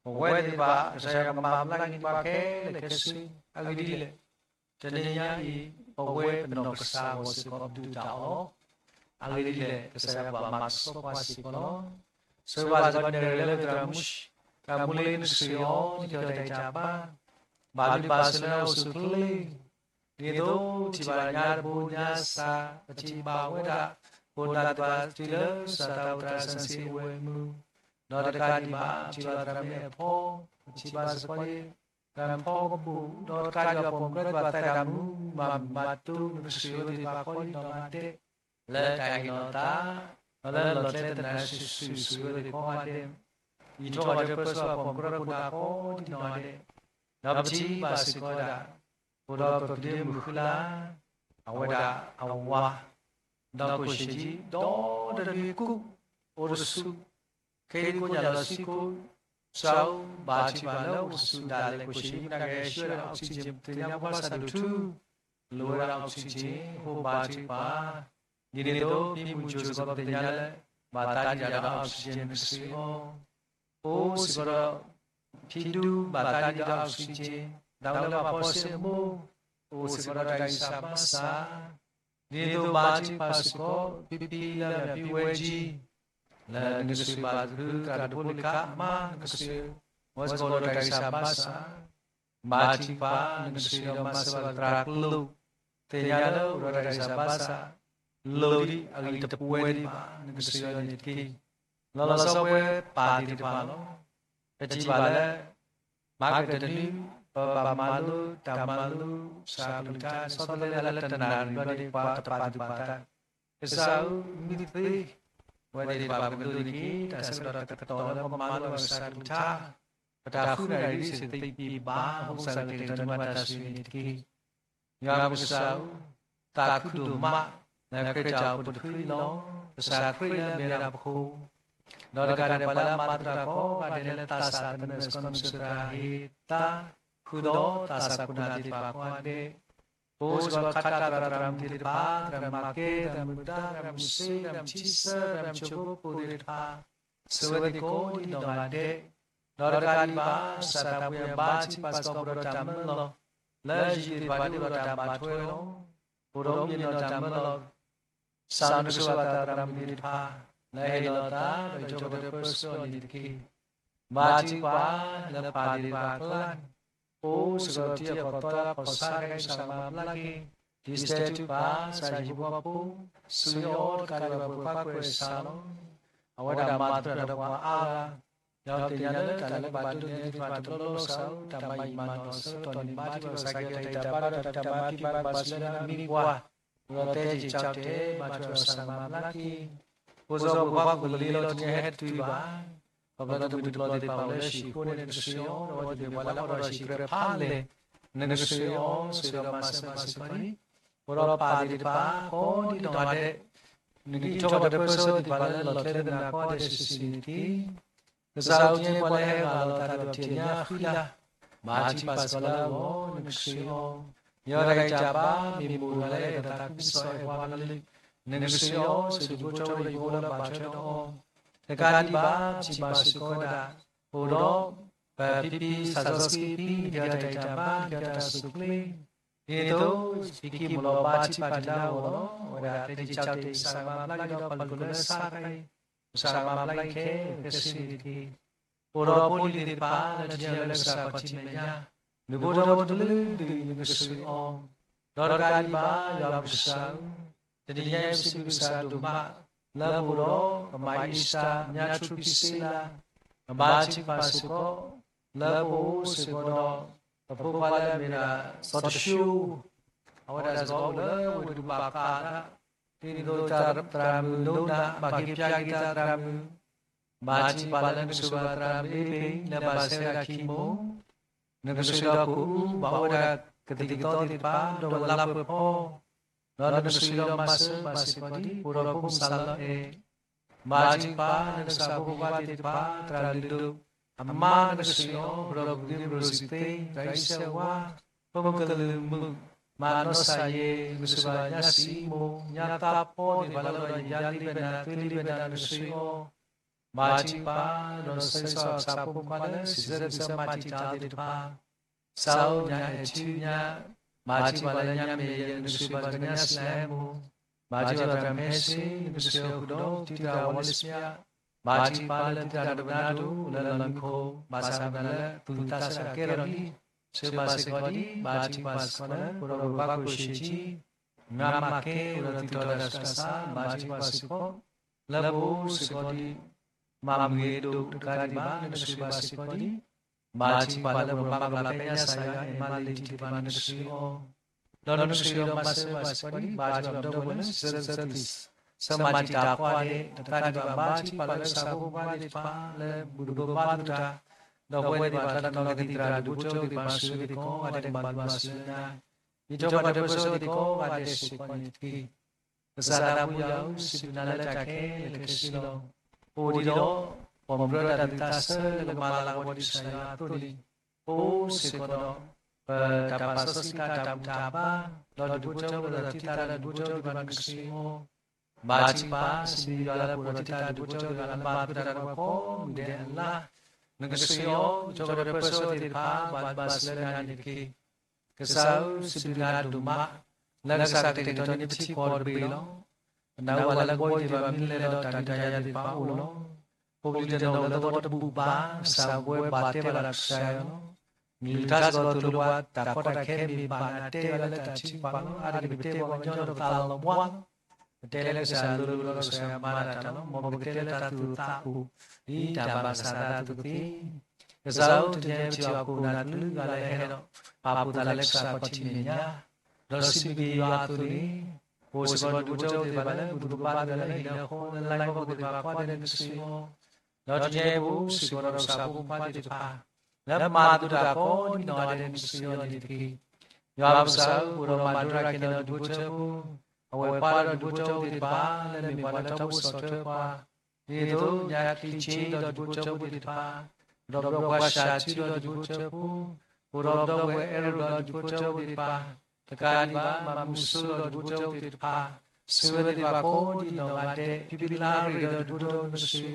ပဝဲသ့ၣ်တဖၣ် ကစၢ်ယွၤကမၤဘျါန့ၢ်ပှၤခဲလၢာ်ခဲဆ့, အဂ့ၢ်ဒ်လဲၣ်, တနံၤညါအံၤ ပဝဲပနီၢ်ကစၢ်အဂီၢ်စ့ၢ်ကီးပဒုးတၢ်အီၣ်လီၤ. အဂ့ၢ်ဒ်လဲၣ်, ကစၢ်ယွၤဘၣ်မၤကဆှီပှၤစ့ၢ်ကီးလီၤ. ဆိၣ်ဂ့ၤဘၣ်စ့ၢ်ကီးနဲၣ်ရဲၣ်လၢသရၣ်မုၣ်, သရၣ်မုၣ်လၢနကဆိၣ်အီၤ နကဟ့ၣ်အီၤတၢ်အံၣ်တၢ်ဘါ, ဘၣ်မုာ်ဘၣ်စၢၤလၢအအိၣ်ဆူၣ်ချ့ ဒ်သိးပထံၣ်ဘၣ်ညါတဘိညါစး, ပထံၣ်ဘၣ်ဝဲဒၣ် ခိၣ်နၢ်သ့ၣ်တဖၣ်တုၤလၢစီၤသးစီဆှံအဝဲအမုၢ်, ဒီးတကးဒံးဘၣ် ပထံၣ်ဘၣ်သရၣ်မုၣ်အဖီ, ပထံၣ်ဘၣ်စ့ၢ်ကီး သရၣ်မုၣ်ဖီကပိာ်, ဒီးတကးဒံးဘၣ်ပိာ်မုၣ်ကရၢသ့ၣ်တဖၣ်သးတၢ်မုာ်ဘၣ်မုာ်ဘၣ်တိၢ် နကဆိၣ်ဂ့ၤဝဲသ့ၣ်တဖၣ်ကိးဒံနီၢ်ဂၤဒဲး, လၢတၢ်ဟ့ၣ်လီၤသး, ဒီးလၢလီၢ်ကျဲသနၢၣ်ဆူၣ်ဆူၣ်ဆိၣ်ဂ့ၤဝဲသ့ၣ်ကိးဂၤဒဲး, ယံာ်ထီၣ်ဘၣ်ဒီးပၢဆှၢပိာ်မုၣ်ကရၢခိၣ်နၢ်ကိးဒံနီၢ်ဂၤဒဲး, ဒီးပထံၣ်ဘၣ်စ့ၢ်ကီးဝဲဒၣ် အိၣ်ဒီးပဒ့မုၣ်ဃုလါ, အဝဲဒၣ်အဝၤ, ဒီးကိၣ်ၡ့ၣ်ဒံ ဒီတနွံကူး, အိၣ်တဆူၣ်, ခဲအံၤကိးညါလီၤဆံကိး, ကစၢ်ဧၢ ဘၣ်ထံၣ်ဘၣ်လၢအိၣ်တဆူၣ်ဒၣ်လဲာ် ကိၣ်ၡ့ၣ်ဒံ မနုၤကဟဲဆှၢဒၣ် oxygen ပသ့ၣ်ညါဘၣ်ဆၣ်ဒိၣ်ထူ, လိၣ်ဝဲဒၣ် oxygen အဃိဘၣ်ထံၣ်ဘၣ်, ဒ်န့ၣ်အသိး ဖံမုၢ်ကၠိစ့ၢ်ကီးပသ့ၣ်ညါလၢ ဘၣ်သးဒံးဒၣ်ဒီး oxygen နကစၢ်အံၤလီၤ. အိၣ်စ့ၢ်ကီးဒီး ဖံဒူဘၣ်သးဒံးဒီး oxygen, ဒီးလၢပှၤဖီၣ်စ့ၢ်အမိၢ် အိၣ်စ့ၢ်ကီးဒီးတၢ်ဂံၢ်စၢ်ဘါစၢ်, ဒ်သိးဘၣ်ထံၣ်ဘၣ်စ့ၢ်ကီး ဖံဖံလၢအမ့ၢ်ဖံဝဲကၠံ, လၢနကစၢ်ဘၣ်သဂၢၢ်သရၣ်ဒိၣ်ဖိလံၤခးမး နကစၢ်, ဝဲစ့ၢ်ကီးဒီးတၢ်ဂံၢ်စၢ်ဘါစၢ်, ဘၣ်ထံၣ်ဘၣ် နကစၢ်ဒီးမၤစၢၤဘၣ်သရၣ်ကျိၤ, သ့ၣ်ညါလၢအိၣ်ဒီးတၢ်ဂံၢ်စၢ်ဘါစၢ်, လိၣ်ဒံးအဂံၢ်တပှဲၤဒံးဘၣ် နကစၢ်အံၤန့ၣ်တက့ၢ်. လီၤလီၤဆီဆီပဝဲပၢ်သ့ၣ်တဖၣ်လီၤ. ပထံၣ်ဘၣ်လၢ မၤကတၢၢ်တနွံ ပဘၣ်မၤလိတၢ်မၤလိ ကစၢ်အကလုၢ်ကထါ ဆီတလဲလၢတနၣ်ရံၣ်ဘျီန့ၣ် ပှၤတပာ်သူၣ်ပာ်သး, ကစၢ်ဧၢ မုၢ်သ့, ပဝဲသ့ၣ်တဖၣ်ပကဒိးန့ၢ်က့ၤ တၢ်ဆၢကတီၢ်တကတီၢ်လၢပမၤလိဘၣ်ကစၢ်အကလုၢ်ကထါ, ပတၢ်ဃုနၣ်ရံၣ်ဒ်စ့ၢ်သ့ၣ်ပံၤဘၣ် အဃိကစၢ်ကတဲာ်ကတီၤန့ၢ်ဘၣ်တၢ်ဆိၣ်ဂ့ၤန့ၣ်တက့ၢ်. ယွၤပကစၢ်ဧၢ, သးခုဒိၣ်မး လၢခရံာ်တၢ်အိၣ်ဖှိၣ်တဖုအံၤလီၤ. ကစၢ်ခရံာ်လၢအမ့ၢ်ဝဲဒၣ်ပခိၣ်, ဒီးတကးဒံးပှၤလၢအမၤသတးကိးဂၤဒဲးလၢသးစၢ်သနၢၣ်စ့ၢ်ကီး နကစၢ်သရၣ်ဟ့ၣ်သါ, ဃုာ်ဒီးသးစၢ်ခိၣ်နၢ်သ့ၣ်တဖၣ်ကိးဂၤဒဲး, ပအိၣ်စ့ၢ်ကီးခးတၢ်သရၣ်သရၣ်မုၣ်သ့ၣ်တဖၣ် သရၣ်မုၣ်မၤကဲ သရၣ်မုၣ်မုာ်ဒါ သရၣ်မုၣ်စ့ သရၣ်မုၣ်ထံဆၢ သရၣ်မုၣ်ဆိၣ်ဖိဖိသ့ၣ်တဖၣ်, ဆိၣ်ဂ့ၤဝဲသ့ၣ်ကိးဒံနီၢ်ဂၤဒဲး, ဒီးတကးဒံးဘၣ် ကစၢ်သးပှၢ်ယွၤဘၣ်ထံၣ်ပာ်စ့ၢ်ကီးပဒီးတၢ်မၢလီၤ, လၢယံာ်သ့ၣ်တဖၣ်ဒ်အိၣ်ဒီးတၢ်ဘၣ်ထွဲလီၤ. အိၣ်ဒီးမုၢ်ယ့ၢ်နီၢ်တၢ်မၢလီၤ, ကစၢ်နကဆိၣ်ဂ့ၤသးသရၣ်မုၣ်သ့ၣ်တဖၣ်, လၢဟ့ၣ်လီၤသးဒီးယွၤကဒီးပၢဆှၢအီၤန့ၣ်တက့ၢ်. ဘၣ်ထံၣ်ပှၤလၢပၢ်သ့ၣ်တဖၣ်အကျါန့ၣ်, အိၣ်စ့ၢ်ကီးတံၤအကီၢ်သီလၢကီၢ်ဆါတခါအံၤ ကစၢ်မၤဘျါက့ၤ, ဒ်စတဲထူပၢ် ကစၢ်ဟံၣ်ဖိဃီဖိ, ဆိၣ်ဂ့ၤအီၤတကးဒံးဘၣ်ပှဲၤပှဲၤကွဲးစးလီၤ. အဝဲဒၣ်မၤသတးဒီးပှၤအါဂၤ, ဒီးသ့ၣ်ညါလၢတၢ်လၢဘၣ်ဒိးန့ၢ်သ့ၣ်တဖၣ်တဘျီဘျီ ကစၢ်ဧၢ တၢ်မၤယံာ်မၤနီၢ်အဆၢကတီၢ်န့ၣ် ဘၣ်ထံၣ်ပှၤကစၢ်ကဲတၢ်အံၣ်တၢ်ဘါဒီးတၢ်တမၤဖံးဘၣ်ဘၣ်စၢၤလၢအမံၤပှၢ်, ဒီးသဲက့ၤကၠီတဲာ် ဘၣ်ထွဲဒီးကစၢ်မၤဘျါက့ၤ, ဖိစီဖိခွါကူၣ်ကလံၤလီၤတနံၤဟဲတတုၤဘၣ်, ခီဖျိလၢမုၢ်တဘျီသ့ၣ်တဖၣ်အိၣ်လၢဟံၣ်ဃိန့ၣ် နကဆိၣ်ဂ့ၤအီၤ, ဒီးအဝဲသ့ၣ်မ့ၢ်ပှၤလၢအအိၣ်ဒီးဟံၣ်ကြၢးဖးလဲၢ်, နကဆိၣ်ဂ့ၤအီၤ ဆိၣ်ဂ့ၤဒီးမၤစၢၤဘၣ်စ့ၢ်ကီးန့ၣ်, အိၣ်ဒီးပၢ်သ့ၣ်တဖၣ်ကိးဒံနီၢ်ဂၤဒဲး, နကအံးထီၣ်ဘၣ်ဒီးပၢဆှၢသ့ၣ်တဖၣ်လၢလီၢ်ကျဲသနၢၣ်ကီဒဲးစုာ်စုာ်န့ၣ်တက့ၢ်. ကစၢ်ဧၢ တနံၤအံၤပှၤလၢဟဲဂၢ်လီၤသးဒီးပထံၣ်ညါဃံလၤ, ဘၣ်ထံၣ်ပာ်စ့ၢ်ကီးလၢအဂီၢ် နကဆိၣ်ဂ့ၤအီၤ, ယွၤတၢ်ဂံၢ်တၢ်ဘါ မ့ၢ်မိၢ်တဂၤလၢအဲၣ်ဒိးသးခုကစီၣ်အဲၣ်ပှၤကလုာ်, နကဆိၣ်ဂ့ၤအီၤ ဆိၣ်ဂ့ၤဖိထီၣ်ဝဲဒၣ်ယဖိလၢဘၣ်ထွဲဒီးအီၤ, တကးဒံးဘၣ် ထံၣ်ဘၣ်စ့ၢ်ကီးဝဲဒၣ် အိၣ်ဒီး ပဖံဖံသးစီဆှံဖံ နကဟဲတၢ်အံၤတၢ်ဘါ နကဟဲတၢ်အံၤတၢ်ဆူၣ်ချ့, ဒ်သိး ယကဟဲမၤလီၤဘါထံဘၣ်တၢ်လၢအဂီၢ်လီၤ. အဝဲဒၣ် သ့ၣ်တၢ်ဆၢကတီၢ် ကစၢ်မၤဘျါက့ၤဒီး ပှၤလၢာ်ခိၣ်လၢဆါတခါအံၤ, ကစၢ်မၤဘျါက့ၤခဲ ကစံးန့ၣ်တက့ၢ်. အိၣ်ဒီးဖိလံၤသ့ၣ်တဖၣ် လၢတနံၤအံၤလၢကစၢ်ခီၣ်ထံးမဲာ်ညါ, ဒူၣ်ဖိထၢဖိတကလုာ်ဒူၣ်အံၤ နကစၢ်အီၤ, ဒီးတကးဒံးဘၣ် ယွၤပကစၢ်ဧၢ, တနံၤညါအံၤ ပစံးဘျုးကစၢ်ဒိၣ်မး လၢပအိၣ်ဒီး ကမၤအ့စတၢ် ညါထူဖံစ့လး, ကဘါထုကဖၣ်စ့ၢ်ကီး, လၢပအိၣ်စ့ၢ်ကီးဒီး ပဖိခွါလၢအမ့ၢ်ဒၣ် စီၤတၡိ, အဝဲဒၣ်စ့ၢ်ကီးအိၣ်လၢဝ့ၢ်တဘၣ်ဃးဒၣ်, ဒ်သိးသရၣ်မုၣ်ဒိနၤ ဘၣ်က့ၤပျၢ်က့ၤတၢ်သရၣ်မုၣ်, ဘါထုကဖၣ်လၢနကစၢ်ဘၣ်သရၣ်မုၣ်အ့ပ့ၤ လၢဘၣ်ဆဲးဝဲဒၣ်ခံမိၢ် နကစၢ်ဒီးကအိၣ်ဘၣ်အိၣ်ဝဲဒၣ်ကသံၣ်ကသီသ့ၣ်တဖၣ် ဒီးလါပှဲၤဖီ, ဒီးနကစၢ်ဒီးမၤစၢၤဘၣ်စ့ၢ်ကီးဒ် ပအိၣ်ဒီးဖိမုၣ်စၢ်လီၤအဲၣ်, ဘါထုကဖၣ်လၢနကစၢ်ဖိခွါသ့ၣ်တဖၣ် သရၣ်လုၢ်ဒိၣ်, အမါနကစၢ်အီၤ ပဒီပုၢ်ဝဲၢ် ရိၣ်စံသ့ သရၣ်အံၣ်စဲးဝါ, ဖိမုၣ်ကလုာ်မုၣ် မၤနီၢ်စၢ်ယ့ၤ နကစၢ်ဘၣ်ညါစံမိၢ် ညါသးဖီသ့ၣ်တဖၣ်လၢဒီး ယၤလံဘဲနၤ သွံလံဘဲနၤ နကစၢ်အီၤ ဘါထုကဖၣ် ဒီးဆၢဂ့ၤဆၢဝါကစၢ်ဖိမုၣ်ခွါလၢ စံးဆၢကစၢ်မၤတံာ်တာ်သ့ၣ်တဖၣ်, စးအိၣ်ညါအဲၣ်ထံညါ, ဘါထုကဖၣ်လၢညါမ့ၢ်ယဲ နကစၢ်ဘၣ်ကညီစံးလၢဟဲမိၢ်, ဘါထုကဖၣ်သရၣ်မုၣ်ဟဲစ့ နကစၢ်အီၤဃုာ်ဒီး တံၤသရၣ်ဝါလၢစပျၢ, ဘါထုကဖၣ်လၢတံၤသရၣ်ဒီးပနါဒိၣ်လၢလီၢ်မံခိၣ် ဘၣ်ဆၣ်မနုၤလၢသူၣ်သးစၢ်ကဲထီၣ်လံ, ဆၢဘၣ်စ့ၢ်ကီးဒ် ဘါထုကဖၣ်စ့ၢ်ကီးလၢ ပဒီပုၢ်ဝဲၢ်ခွါကိၣ်ရှ့ၣ်ထံ မၤမၤကဲအိၣ်ဒီးသူၣ်ထီၣ်တၢ်ဆူးတၢ်ဆါ ဘါထုကဖၣ်စ့ၢ်ကီး, လၢပအိၣ်စ့ၢ်ကီးဒ် မၤမုာ်ဂ့ၤဒိၣ်တကးဒံးဘၣ် နကစၢ်ဘၣ်စ့ၢ်ကီးဒ် ဘါထုကဖၣ်လၢပကမၤကမၣ်ဖဲညါစၢ်ယွၤ မၤလ့ၤတံၢ်တံၢ်ဘၣ် နကစၢ်အီၤ, ဒီးနကစၢ်ဒီးမၤစၢၤဘၣ်စ့ၢ်ကီးဒ် ဘါထုကဖၣ်ဒီပုၢ်ဝဲၢ်လၢ စံးဆၢကစၢ် ဆၢမၤတံာ်တာ်ကွၢ်ဒဲး တကးဒံးဘၣ် ဘါထုကဖၣ်လၢကစၢ်ဖိခွါသ့ၣ်တဖၣ်လၢ ဘူၣ်တဘိဘါသတး ဒီးပဝဲသ့ၣ်တဖၣ်တနီၤနီၤကသံၣ်သရၣ်ဒူၣ်ဖိထၢဖိသ့ၣ်တဖၣ် ဆၢဂ့ၤသ့ၣ်ကိးဂၤဒဲး ကဘၣ်လူၤဘၣ်စၢၤနၤ, ယထီၣ်ဘၣ်ဒီးပၢၤစီသ့ၣ်ကိးဂၤဒဲးစ့ၢ်ကီးန့ၣ်တက့ၢ်. ကစၢ်သးဘိယွၤဧၢ, စံးဘျုးနၤလၢတၢ်ခဲလၢာ်ခဲဆ့လီၤ. ပအိၣ်ဒံးဒီး ပှၤမုၢ်တၢ်သးစၢ်လၢကမၤလၤကပီၤဒံးကစၢ်ယွၤအသိးန့ၣ်, ပအိၣ်စ့ၢ်ကီးဒီး ပတၢ်ပာ်စီဆှံတၢ်ဘူၣ်တၢ်ဘါ ဒီးဒူၣ်ဖိထၢဖိဒီးတံၤသကိးဒီးဒူၣ်ဖိထၢဖိသ့ၣ်တဖၣ် နကစၢ်အီၤ ဘါထုကဖၣ် စံးဘျုးယွၤလၢပအိၣ်ဒီးတံၤသကိးဒီးဒူၣ်ဖိထၢဖိသ့ၣ်တဖၣ်လၢမၤသကိးတၢ်ဒီးပှၤကိးမုၢ်ဒဲးအလါ, နကစၢ်အီၤ ကထီၣ်ဘၣ်ဒီးပၢၤစီသ့ၣ်တဖၣ် ဘၣ်ဘၣ်စၢၤလၢနၤန့ၣ်တက့ၢ်. ကစၢ်ဧၢ, စံးဘျုးနၤဒိၣ်မး လၢကစၢ်ကတဲာ်ကတီၤန့ၢ်ပထံကီၢ်တဘ့ၣ်လီၤ. ပနၢ်ဟူဘၣ်လၢကဘီယူၤသ့ၣ်တဖၣ်မ့ၢ်လဲၤဒီးတၢ်ဒုးတၢ်ယၤသ့ၣ်တဖၣ်အိၣ်လီၤ. ဖိပလံၤတနီၤလၢသဝီတဘူၣ်ဘၣ် ကစၢ်ပဝဲဘၣ်တဲဘၣ်ဒီးကစၢ်ယွၤလီၤ. နကလုၢ်ကထါစ့ၢ်ကီးသိၣ်လိပှၤ တၢ်ကီတၢ်ခဲမ့ၢ်ဘၣ်နၤတဲဘၣ်လၢတၢ်ထုကဖၣ်လီၤ. အါတက့ၢ်ပတဲပှၤကညီဒီးပသးလီၤဘှါလီၤ. ပတဲလၢကစၢ်လိၤလိၤဒီးကစၢ်ယွၤမၤတၢ်လီၤ. မ်ပကတဲလၢတၢ်သူၣ်အိၣ်သးအိၣ် ဒ်တၢ်ဘၣ်ကစၢ်သးအသိးတက့ၢ်. ကစၢ်ဧၢ, တနံၤအံၤပထံၣ်ဘၣ်ခိၣ်နၢ်ကလုာ်ဂၤလၢအဟဲဒီး ပာ်ဖှိၣ်သးလၢကစၢ်ခီၣ်ထံးမဲာ်ညါ ဒီးစံးဘျုးက့ၤယွၤအသိးန့ၣ်, ပအိၣ်စ့ၢ်ကီးဒူၣ်ဖိထၢဖိသ့ၣ်တဖၣ်လၢ ဘူၣ်တဘိဘါသတးလၢဟံၣ်လၢဃီလၢလါကီၢ်ပူၤသ့ၣ်တဖၣ် ကိးဂၤဒဲး နကစၢ်အီၤ, ဒီးတနံၤအံၤပအိၣ်စ့ၢ်ကီးဒီးကစၢ်ဖိမုၣ်ဖိခွါသ့ၣ်တဖၣ် လၢမၤအသးတၢ်ကိးဒံးနီၢ်ဂၤဒဲး နကစၢ်အီၤန့ၣ်တက့ၢ်. ယွၤပကစၢ်ဧၢ, ပအိၣ်ဒီးမၤဒိရၤခ့ၣ်နီၤဒူၣ်ဖိထၢဖိ, အဝဲၢ်ပှၤဒီးဒူၣ်ဖိထၢဖိသ့ၣ်တဖၣ် လၢမ့ၢ်ပှၤလၢထီဘိဆီၣ်ထွဲပှၤ, ဒ်သိးညါချံဆ့ဒီးဒူၣ်ဖိထၢဖိသ့ၣ်တဖၣ်, ပဒီပုၢ်ဝဲၢ်ပှၤစှၤထံဒီးဒူၣ်ဖိထၢဖိ, ပအိၣ်ဒီးပဒီပုၢ်ဝဲၢ်အဲၣ်ရူဒီးဒူၣ်ဖိထၢဖိသ့ၣ်တဖၣ်, တကးဒံးဘၣ် မၤမုာ်စိဒီးဒူၣ်ဖိထၢဖိသ့ၣ်တဖၣ်, ဆှၢဝဲသ့ၣ်တဖၣ်ကိးဒံးနီၢ်ဂၤဒဲး ဖံဖံလါရ့ၣ်ဒီးဒူၣ်ဖိထၢဖိ နကစၢ်အီၤ,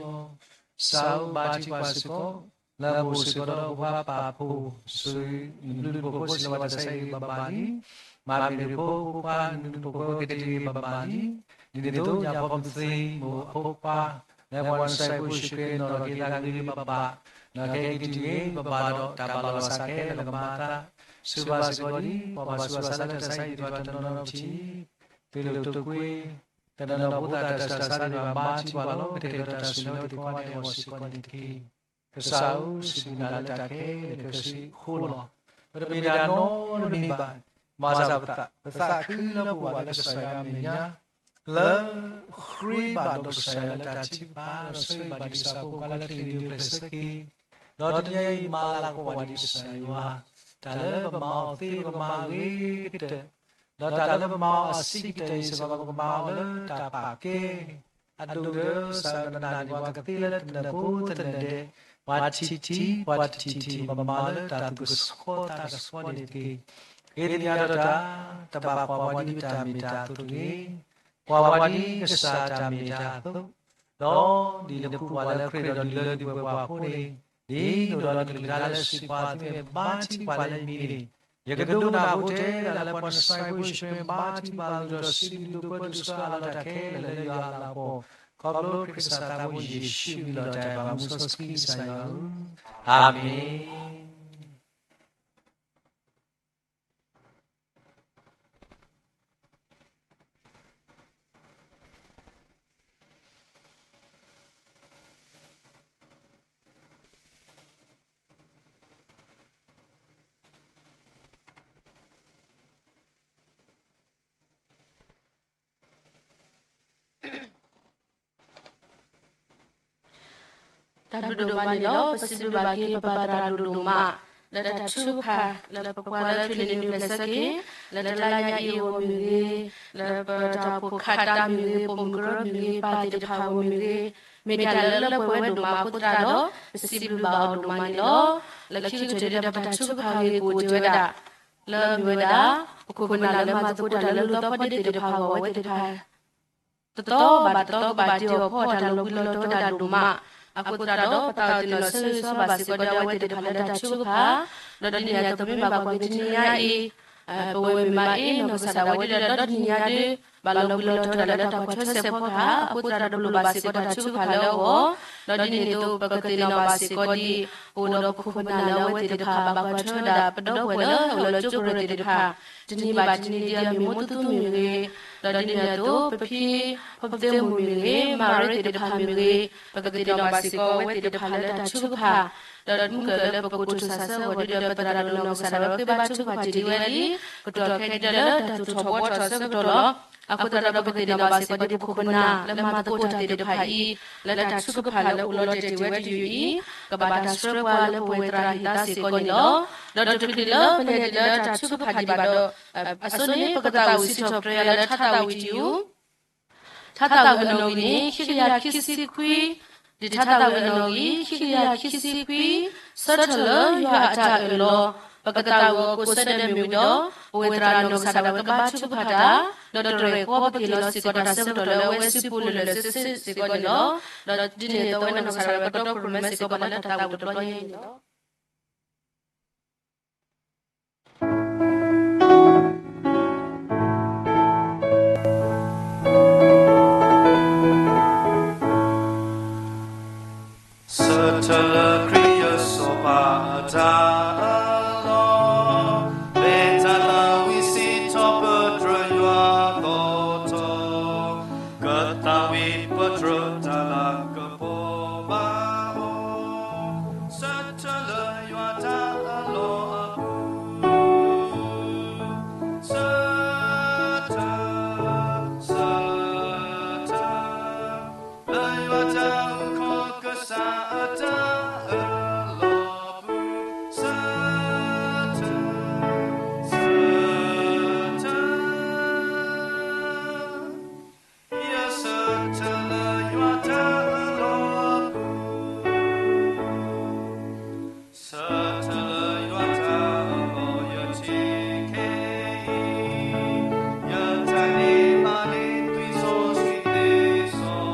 ကစၢ်ဧၢ, ဘါထုကဖၣ်စ့ၢ်ကီး လၢပအိၣ်စ့ၢ်ကီးဒီးပဖိခွါပာ်ဖှိၣ် ဆူနဘျုးနဖှိၣ်ဖိ စံးလီၤဝဲတၢ်ဆါဟံၣ်ဂ့ၤဘၣ်ဘၣ်လံ, မၤမ့ၢ်ဒၣ်ဖိဖိခွါ နဘျုးနဖှိၣ်ဖိကဒံဂ့ၤဘၣ်ဘၣ်လံ, ဒ်သိးညါဖိမုၣ်သ့ၣ်မိၢ်အဖိခွါ လၢပှၤနစဲးဖိဆှၢက့ၤနီၢ်ထီၣ်က့ၤသးဂ့ၤဂ့ၤဘၣ်ဘၣ်, နီၢ်ကဲက့ၤတဂ့ၤဘၣ်ဘၣ်ဒီး တၢ်ဘၣ်လီၢ်လီၤစၢ်ခဲလၢာ်ကမၤအသး, ဆှၢဘၣ်စ့ၢ်ကီးဒ် ပှၤဘၣ်ဆူးဘၣ်ဆါလၢတၢ်ဆါဟံၣ်သ့ၣ်တဖၣ်တနီၤနီၤထံး သုးလိာ်သုးကွံ တနီၤနီၤဖိသၣ်တၢ်ဆူးတၢ်ဆါသ့ၣ်တဖၣ် ဘါထုကဖၣ်လီၤ ကတဲာ်ကတီၤတၢ်ဆူးတၢ်ဆါသ့ၣ်ကိးဂၤဒဲးအဂီၢ်စ့ၢ်ကီးန့ၣ်တက့ၢ်. ကစၢ်ဧၢ, စံးဘျုးနၤလၢတၢ်ခဲလၢာ်ခဲဆ့အဃိလီၤ. ပတမ့ၢ်တၢ်နီတမံၤဘၣ်, မၤစၢၤပသး, ပသးခုလၢပအိၣ်ဘၣ်လၢကစၢ်ယွၤအမဲာ်ညါ, လၢဃ့ဘၣ်ဒီးကစၢ်ယွၤလၢတၢ်ထုကဖၣ် ဒီးဆှၢဘၣ်ဒံးကစၢ်ဖိခွါလၢချံၣ်ဒုးကျဲးစၢးက့ၤ, ဒီးတနံၤအံၤမၤလၤကပီၤဘၣ်ဒံးကစၢ်ယွၤ, တၢ်လၢပမၤအီၤသ့ပကမၤအဂ့ၤကတၢၢ် ဒီးတၢ်လၢပမၤအီၤအဆံးကတၢၢ်အံၤစ့ၢ်ကီး ပကမၤအီၤလၢတၢ်ပာ်ကဲ, အဒိၣ်ဒီးကစၢ်ယွၤကနၣ်ဒံးပှၤကသ့လၢတနၢၤကိးတနၢၤဒဲး, ပှၤတထံၣ်ထံၣ် ပှၤတထံၣ်ထံၣ် ပကမၤအီၤလၢတၢ်သူၣ်ကဆှီသးကဆှီန့ၣ်တက့ၢ်. ဃ့ကညးဒီးတၢ်, တဘၣ်ကွၢ်ဝဲဒ်ပတၢ်မ့ၢ်တၢ်အသိးတဂ့ၤ, ကွၢ်ဝဲဒ်ကစၢ်တၢ်မ့ၢ်တၢ်အသိး, ဒီးဒ်နဖူပှၤလၢခရံာ်ဒီးဒုးလၢဒုးပှဲၤပှၤအဃိန့ၣ်, ဒ်သိးဒီးနကလုၢ်ကထါလၢစံးပှၤသုမ့ၢ်ဘါထုကဖၣ်လၢယမံၤန့ၣ်, ယကဒိးနၢ်ဟူထဲဒၣ်လၢပှၤနစၤရ့ဖိဆှၢဘါထုကဖၣ်အကလုၢ်ဒီးစံးဘျုးဒိၣ်ပၢဒိၣ်ဆူအါလီၤတၢ်ခဲလၢာ်လၢယွၤအလၤအပီၤ, ခီဖျိခရံာ်ကစၢ်သးဘိယ့ၣ်ၡူးအမံၤလီၤတၢ်အဲၣ်ဘၣ်မူစီဆှံကစၢ်ယွၤဧၢ, အၤမ့ၣ်. တၢ်ဘျုးဒိၣ်မးန့ၣ်လီၤ. ပစံးဘျုးဘၣ်က့ၤ ပပၢ်သရၣ်ဒိၣ်ဒိၣ်မး လၢတၢ်ထုကဖၣ် လၢပကွၢ်လၢထွံၣ်လံၤနုာ်ပျဲၢ်ဆၢက့ၤ လၢတလါညါအံၤအဂီၢ်မ့ၢ်ဂ့ၤ, လၢပတၢ်အိၣ်ဖှိၣ်ခးတၢ်မ့ၢ်ဂ့ၤ, ပိာ်မုၣ်ကရၢမ့ၢ်ဂ့ၤ, ပာ်သ့ၣ်တဖၣ်အဂီၢ်မ့ၢ်ဂ့ၤ, မ့ၢ်တၢ်လၢလၢပှဲၤဝဲဒိၣ်မးအဃိသတးဒီး ပစံးဘျုးဘၣ်အီၤဒိၣ်မးန့ၣ်လီၤ. လၢခံကတၢၢ်ဒၣ်ပတၢ်ထုကဖၣ်ဂ့ၢ်ကအိၣ်တ့ၢ်ဝဲဒၣ် လၢမ့ၢ်ဝဲဒၣ် ပခိၣ်ပနၢ်လၢမၤသကိးတၢ်လၢလူၢ်သီဖီဒ့ၣ်သ့ၣ်တဖၣ်အဂီၢ် အဝဲသ့ၣ်တဖၣ် တသီဘၣ်တသီကဘၣ်တ့အီၤဖီအီၤတၢ်လီၤဘှံးလီၤတီၤဝဲဒၣ်ဒိၣ်မး, အဃိသတးဒီး ပသးအိၣ်သ့ၣ်နီၣ်ဆၢဂ့ၤဆၢဝါဘၣ်စ့ၢ်ကီးဒၣ်ဝဲသ့ၣ်တဖၣ်လၢတၢ်ထုကဖၣ်, ဒီးဒ်န့ၣ်အသိးပမ့ၢ်ဘၣ်ကွၢ်က့ၤတနံၤညါအံၤ ပဝဲမ့ၢ်မၤအ့ၣ်နီၢ်ကစၢ်ဒၣ်ဝဲဒၣ်ဒီး ဒ်တနံၤညါဒုး ဘၣ်လီၤဘှံးလီၤတီၤဝဲဒၣ်လၢတၢ်ကွၢ်ထွဲစဲးဖီကဟၣ်, အဃိသတးဒီးပလိၣ်ဘၣ်စ့ၢ်ကီးတၢ်ထုကဖၣ်လၢအဂီၢ်, ဒီးဒ်န့ၣ်အသိး ပကသ့ၣ်နီၣ်ဘၣ်စ့ၢ်ကီးဒ် ပအိၣ်ဒီးပခိၣ်ပနၢ်လၢအဝဲသ့ၣ်တဖၣ် ဘၣ်ကွၢ်ထွဲဝဲဒၣ်ပဒီပုၢ်ဝဲၢ်လၢအိၣ်လၢကၠိကရၢၢ်သ့ၣ်တဖၣ်, တနံၤဘၣ်တနံၤဒ်အမ့ၢ်မိၢ်သူသူမ့ၢ်ဂ့ၤ, ဒီးဒ်န့ၣ်အသိး ပဖံ ဖိသ့ၣ်မုၣ်မ့ၢ်ဂ့ၤ, မၤရ့သ့ၣ်တဖၣ်မ့ၢ်ဂ့ၤ, ပကသ့ၣ်နီၣ်ဘၣ်စ့ၢ်ကီးအဝဲသ့ၣ်တဖၣ်လၢတၢ်ထုကဖၣ်, ဒီးမုၢ်ကၢၢ်လၢပကိတိာ်ဆးဆၢအဂီၢ်ဒ်ဒီး ပသရၣ်ဒိၣ်နီၢ်ကစၢ်ဒၣ်ဝဲဃ့ဘါထုကဖၣ်တ့ၢ်ဒံးဝဲလံ, ကတီၢ်ခဲဒ်ဒီးလၢတၢ်သူၣ်ထီၣ်ဘှီထီၣ်အဆၢကတီၢ်လီၤ. အဃိသတးဒီးပကသ့ၣ်နီၣ်ဘၣ်စ့ၢ်ကီးဒ် ပခိၣ်ပနၢ်လၢမၤသကိးတၢ်သ့ၣ်တဖၣ်အံၤ လၢတၢ်ထုကဖၣ်လၢအိၣ်လီၤတဲာ်တ့ၢ်ဝဲတယုၢ်အံၤ ကဘၣ်တၢ်ဆှၢပှၤလၢပဝဲသရၣ်ဟ့ၣ်သါစ့ၢ်ကီးန့ၣ်လီၤ. ဒီးတချုးလၢပလဲၤဒံးလၢတၢ်ထုကဖၣ်ဒံးဘၣ်ဒီး အဆိန့ၣ် ပကသးအိၣ်စံးထီၣ်ပတြၢၤယၤလၢထါသးဝံၣ်တယုၢ် ထါသးဝံၣ်အနီၣ်ဂံၢ်န့ၣ် ခံကယၤခံဆံခွံ, ဒ်ထါသးဝံၣ်အနီၣ်ဂံၢ် ခံကယၤခံဆံခွံ, ဆၢထၢၣ်လၢယွၤအတၢ်အၢၣ်လီၤ, ပကသးဝံၣ်အီၤကိးဆၢဒၢးမ့ၢ်ဝံၤဒီး ပဝဲသရၣ်နီၢ်ကစၢ်ဒၣ်ဝဲကဘါထုကဖၣ်တၢ်, ဒီးတရဲၣ်ဃီပက့ၤလီၤစ့ၢ်ကီးတၢ်ဆၢကတီၢ်လၢအဝဲစုပူၤလၢာ်လၢာ်ဆ့ဆ့စ့ၢ်ကီးန့ၣ်လီၤ. ဒီးဒ်န့ၣ်အသိးဝဲနီၢ်ကစၢ်ဒၣ်ဝဲကတီခိၣ်ရိၣ်မဲစ့ၢ်ကီးပှၤလၢတၢ်သးဝံၣ်တဘျီညါအံၤန့ၣ်လီၤ. ဆၢထၢၣ်လၢခရံာ်အစီၤပၤအတၢ်အၢၣ်လီၤ, မ့ၢ်တၢ်သးဝံၣ်စံးထီၣ်ပတြၢၤယွၤအသီထီ, ကသးဝံၣ်ပတြၢၤတၢ်လၢကပိာ်ဘၣ်အီၤ, ဆၢထၢၣ်လၢယွၤတၢ်အၢၣ်လီၤအပူၤ ဆၢထၢၣ်, ဆၢထၢၣ်, လၢယွၤတၢ်အုၣ်က့ၤခီၣ်က့ၤကစၢ်အတၢ်အၢၣ်လီၤအပူၤ, ဆၢထၢၣ်, ဆၢထၢၣ်, ယဆၢထၢၣ်လၢယွၤတၢ်အၢၣ်လီၤအပူၤ ဆၢထၢၣ်လၢယွၤတၢ်အၢၣ်လီၤယထံၣ်ခဲအံၤ, ယတၢ်န့ၢ်ဘၣ်န့ၢ်သွံၣ်စီဆှံသ့စီကွံာ်,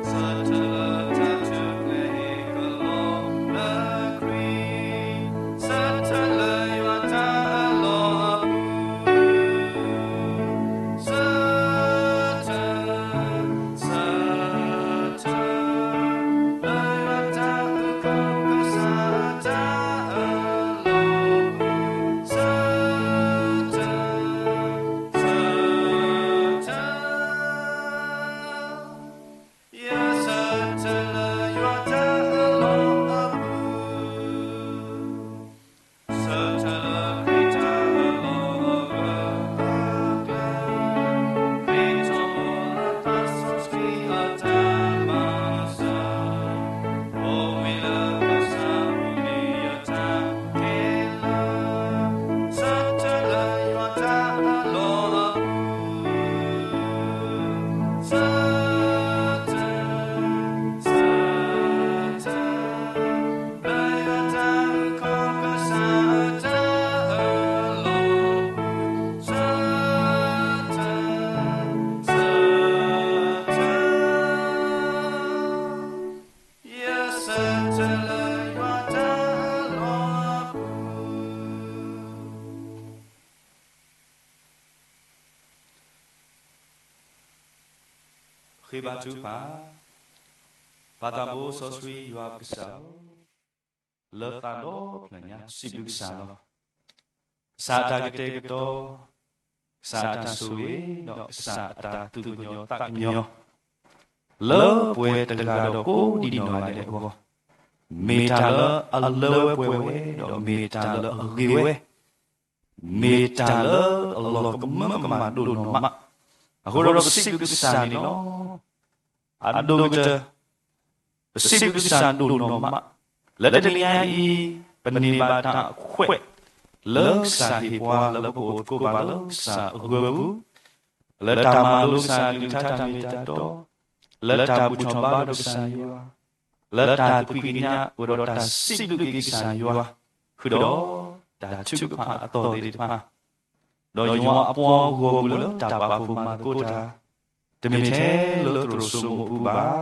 ဆၢထၢၣ်လၢတၢ်ထူၣ်ဖျဲးဟ့ၣ်ကလီၤလၢခရံာ်, ဆၢထၢၣ်လၢယွၤတၢ်အၢၣ်လီၤအပူၤ, ဆၢထၢၣ် ဃ့ဘါထုကဖၣ်. ပၢ်သးဘိစီဆှံယွၤပကစၢ်ဧၢ, လၢသးဒီဖျၢၣ်ညါ စံးဘျုးကစၢ်လီၤ. ကစၢ်အတၢ်ကတဲာ်ကတီၤ, ကစၢ်အတၢ်ဆိၣ်ဂ့ၤ, ဒီးကစၢ်အတၢ်သူၣ်ကညီၤသးကညီၤ လၢပှၤတဂၤဒီးကိးဒံးနီၢ်ဂၤဒဲးအဂီၢ်, မ့ၢ်တၢ်လၢအလၢဝဲပှဲၤဝဲ, ဒီးမ့ၢ်တၢ်လၢအဂ့ၤဝဲ, မ့ၢ်တၢ်လၢအလီၤကမၢကမၣ်ဒိၣ်နီၢ်မး. အဃိဒီးပစံးဘျုးကစၢ်န့ၣ်လီၤ. အဒိၣ်ကတၢၢ်, ပစံးဘျုးကစၢ်ဒိၣ်နီၢ်မး, လၢတနံၤညါအံၤ ပန့ၢ်ဘၣ်တၢ်အခွဲး လၢကစၢ်ဟ့ၣ်ပှၤလၢပကအိၣ်သကိးဘၣ်လၢကစၢ်အဂၢၢ်ပူၤ, လၢတၢ်မၤလိကစၢ်အကလုၢ်ကထါတၢ်မ့ၢ်တၢ်တီ, လၢတၢ်ဘူၣ်ထီၣ်ဘါထီၣ်ကစၢ်ယွၤ, လၢတၢ်သကွံာ်ကညးအိၣ်ဒီးတၢ်စံးဘျုးက့ၤကစၢ်ယွၤ, ဃုာ်ဒီးတၢ်ထုကဖၣ်အသီၣ်သ့ၣ်တဖၣ် ဒီးယွၤအပှၤဂီၢ်မုၢ်လၢတၢ်ပာ်ဖှိၣ်မၤသကိးတၢ်, တမ့ၢ်ထဲလၢသရိာ်စိမိၣ်အပူၤဘၣ်,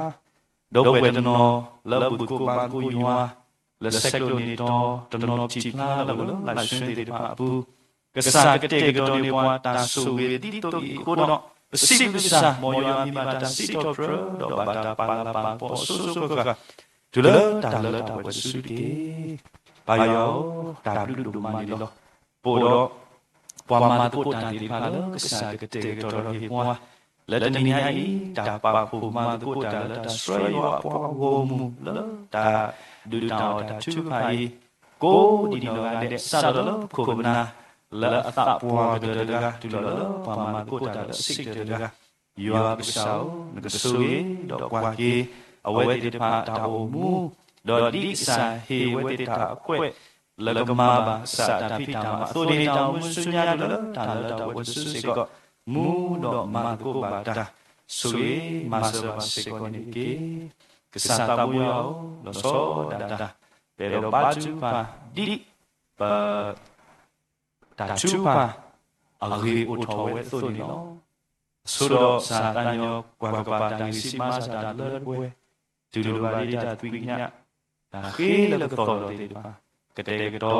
ဒီပုၢ်ဝဲၢ်တနီၤလၢဘူၣ်သကိးဘါသကိးယွၤ, လၢဆဲးကျိးန့ၢ်တီၤ တနီၤထံၣ်ဖျါလၢပှၤလၢ live stream သ့ၣ်တဖၣ်အပူၤ, ကစၢ်ကတဲာ်ကတီၤန့ၢ်ပှၤတၢ်ဆိၣ်ဂ့ၤဒ်သိးအံၤအဃိဒီး, ပစံးဘျုးကစၢ် မ်ယွၤမ့ၢ်ဘၣ်တၢ်စံးထီၣ်ပတြၢၤ ဒီးဘၣ်တၢ်ပာ်လၤပာ်ကပီၤအစိၤစိၤဃၣ်ဃၣ် တုၤလၢတၢ်လၢတၢ်ပှဲၤတစုတက့ၢ်. ပၢ်ယွၤဧၢ, တၢ်ဘျုးဒိၣ်မးန့ၣ်လီၤ. ပအိၣ်ဒီး ပှၤမၤသကိးတၢ်သ့ၣ်တဖၣ်လၢကစၢ်ကတဲာ်ကတီၤဒီးဟ့ၣ်ပှၤ, လၢတနံၤညါအံၤ တၢ်ပာ်ဖှိၣ်မၤသကိးတၢ်လၢတၢ်ဆှၢယွၤအပှၤဂီၢ်မုၢ်လၢတၢ်ဒုးတၢ်အီၣ်တၢ်ထုကဖၣ်အံၤ, ကိးဒံးနီၢ်ဂၤဒဲး စးထီၣ်လၢပခိၣ်ပနၢ် လၢအသးပှၢ်ကတၢၢ်တဂၤ တုၤလီၤလၢပှၤမၤသကိးတၢ်လၢအဆံးကတၢၢ်တဂၤ, ယွၤပကစၢ်ဧၢ, နကဆိၣ်ဂ့ၤဒီးပှၤက့ၤ အဝဲသ့ၣ်တဖၣ်တၢ်အိၣ်မူ, ဒီးဒ်ကစၢ်ဟ့ၣ်ဝဲသ့ၣ်တၢ်အခွဲး လၢကမၤဘၣ်ကစၢ်တၢ်ဖံးတၢ်မၤအသိးန့ၣ် တၢ်အိၣ်မူဆူညါတုၤလၢတၢ်လၢတၢ်ပှဲၤတစုစ့ၢ်ကီး, မူဒီးမၤသကိးဘၣ်တၢ်, ဆိၣ်ဂ့ၤမၤစၢၤဘၣ်စ့ၢ်ကီးန့ၣ်တက့ၢ်. ကစၢ်သးဘိယွၤဧၢ, လီၤဆီဒၣ်တၢ် ပအဲၣ်ဒိးဘါထုကဖၣ် ဒ်ပ တၢ်ထုကဖၣ် အဂ့ၢ်အိၣ်ထီၣ်ဝဲအသိးန့ၣ်လီၤ. အဆိဒီးကစၢ်သးညီ ကွၢ်ကပၤတၢ်ဂံၢ်ဆံးမၤစၢၤတၢ်လၢပှဲၤ, တူၢ်လိာ်ဘၣ်ဒ်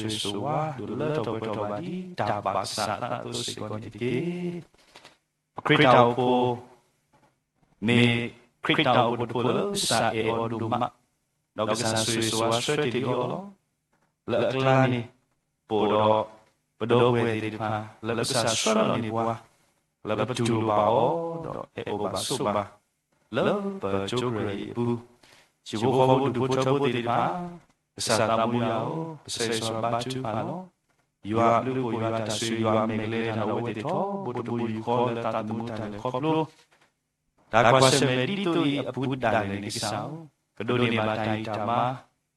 တၢ်သကွံာ်ကညး, တၢ်ဃ့လၢကသီၣ်လီၤသ့ၣ်တဖၣ်, ကတဲာ်ကတီၤဒီးဆိၣ်ဂ့ၤဆိၣ်ဝါ ဒိၣ်လၢထီၣ်ပှဲၤထီၣ်ဘၣ်ဒ်တၢ်ဘၣ်ကစၢ်အသးအသိးစ့ၢ်ကီးန့ၣ်တက့ၢ်. ပခရံာ်တၢ်အိၣ်ဖှိၣ် မ့ၢ်ခရံာ်တၢ်အိၣ်ဖှိၣ်တဖှိၣ်လၢကစၢ်အဲၣ်အီၤဒိၣ်မး, ဒီးကစၢ်ဆိၣ်ဂ့ၤဆိၣ်ဝါဆှၢတ့ၢ်လံအီၤလီၤ. လၢအကျါန့ၣ် ပအိၣ်ဒီး ပဒီပုၢ်ဝဲၢ်သ့ၣ်တဖၣ် လၢကစၢ်ဆှၢလီၤန့ၢ်ပှၤ, လၢပတူၢ်လိာ်ဘၣ်အီၤ ဒီးအဲၣ်အီၤဘၣ်ဆိးဘၣ် လၢပကၠိကရၢၢ်အံၤအပူၤ, ဟံၣ်ဖိဃီဖိဒူၣ်ဖိထၢဖိသ့ၣ်တဖၣ်, ကစၢ်သးဘိယွၤဧၢ, ပဆၢဂ့ၤဆၢဝါဘါထုကဖၣ်လီၤ. ယွၤအဘျုးအဖှိၣ် ယွၤတၢ်ဆိၣ်ဂ့ၤ ယွၤအမဲာ်ကလဲၤတၢ်ဒီးအဝဲသ့ၣ်ထီဘိတဘိယူၢ်ဃီလၢသးသမူတၢ်လဲၤခီဖျိ တၢ်ကွၢ်ဆၢၣ်မဲာ်ဒ်သိးအံၤအပူၤဒၣ်လဲာ်န့ၣ်ကစၢ်ဧၢ, ကဒိးန့ၢ်ဘၣ်တၢ်အံၣ်တၢ်မါ,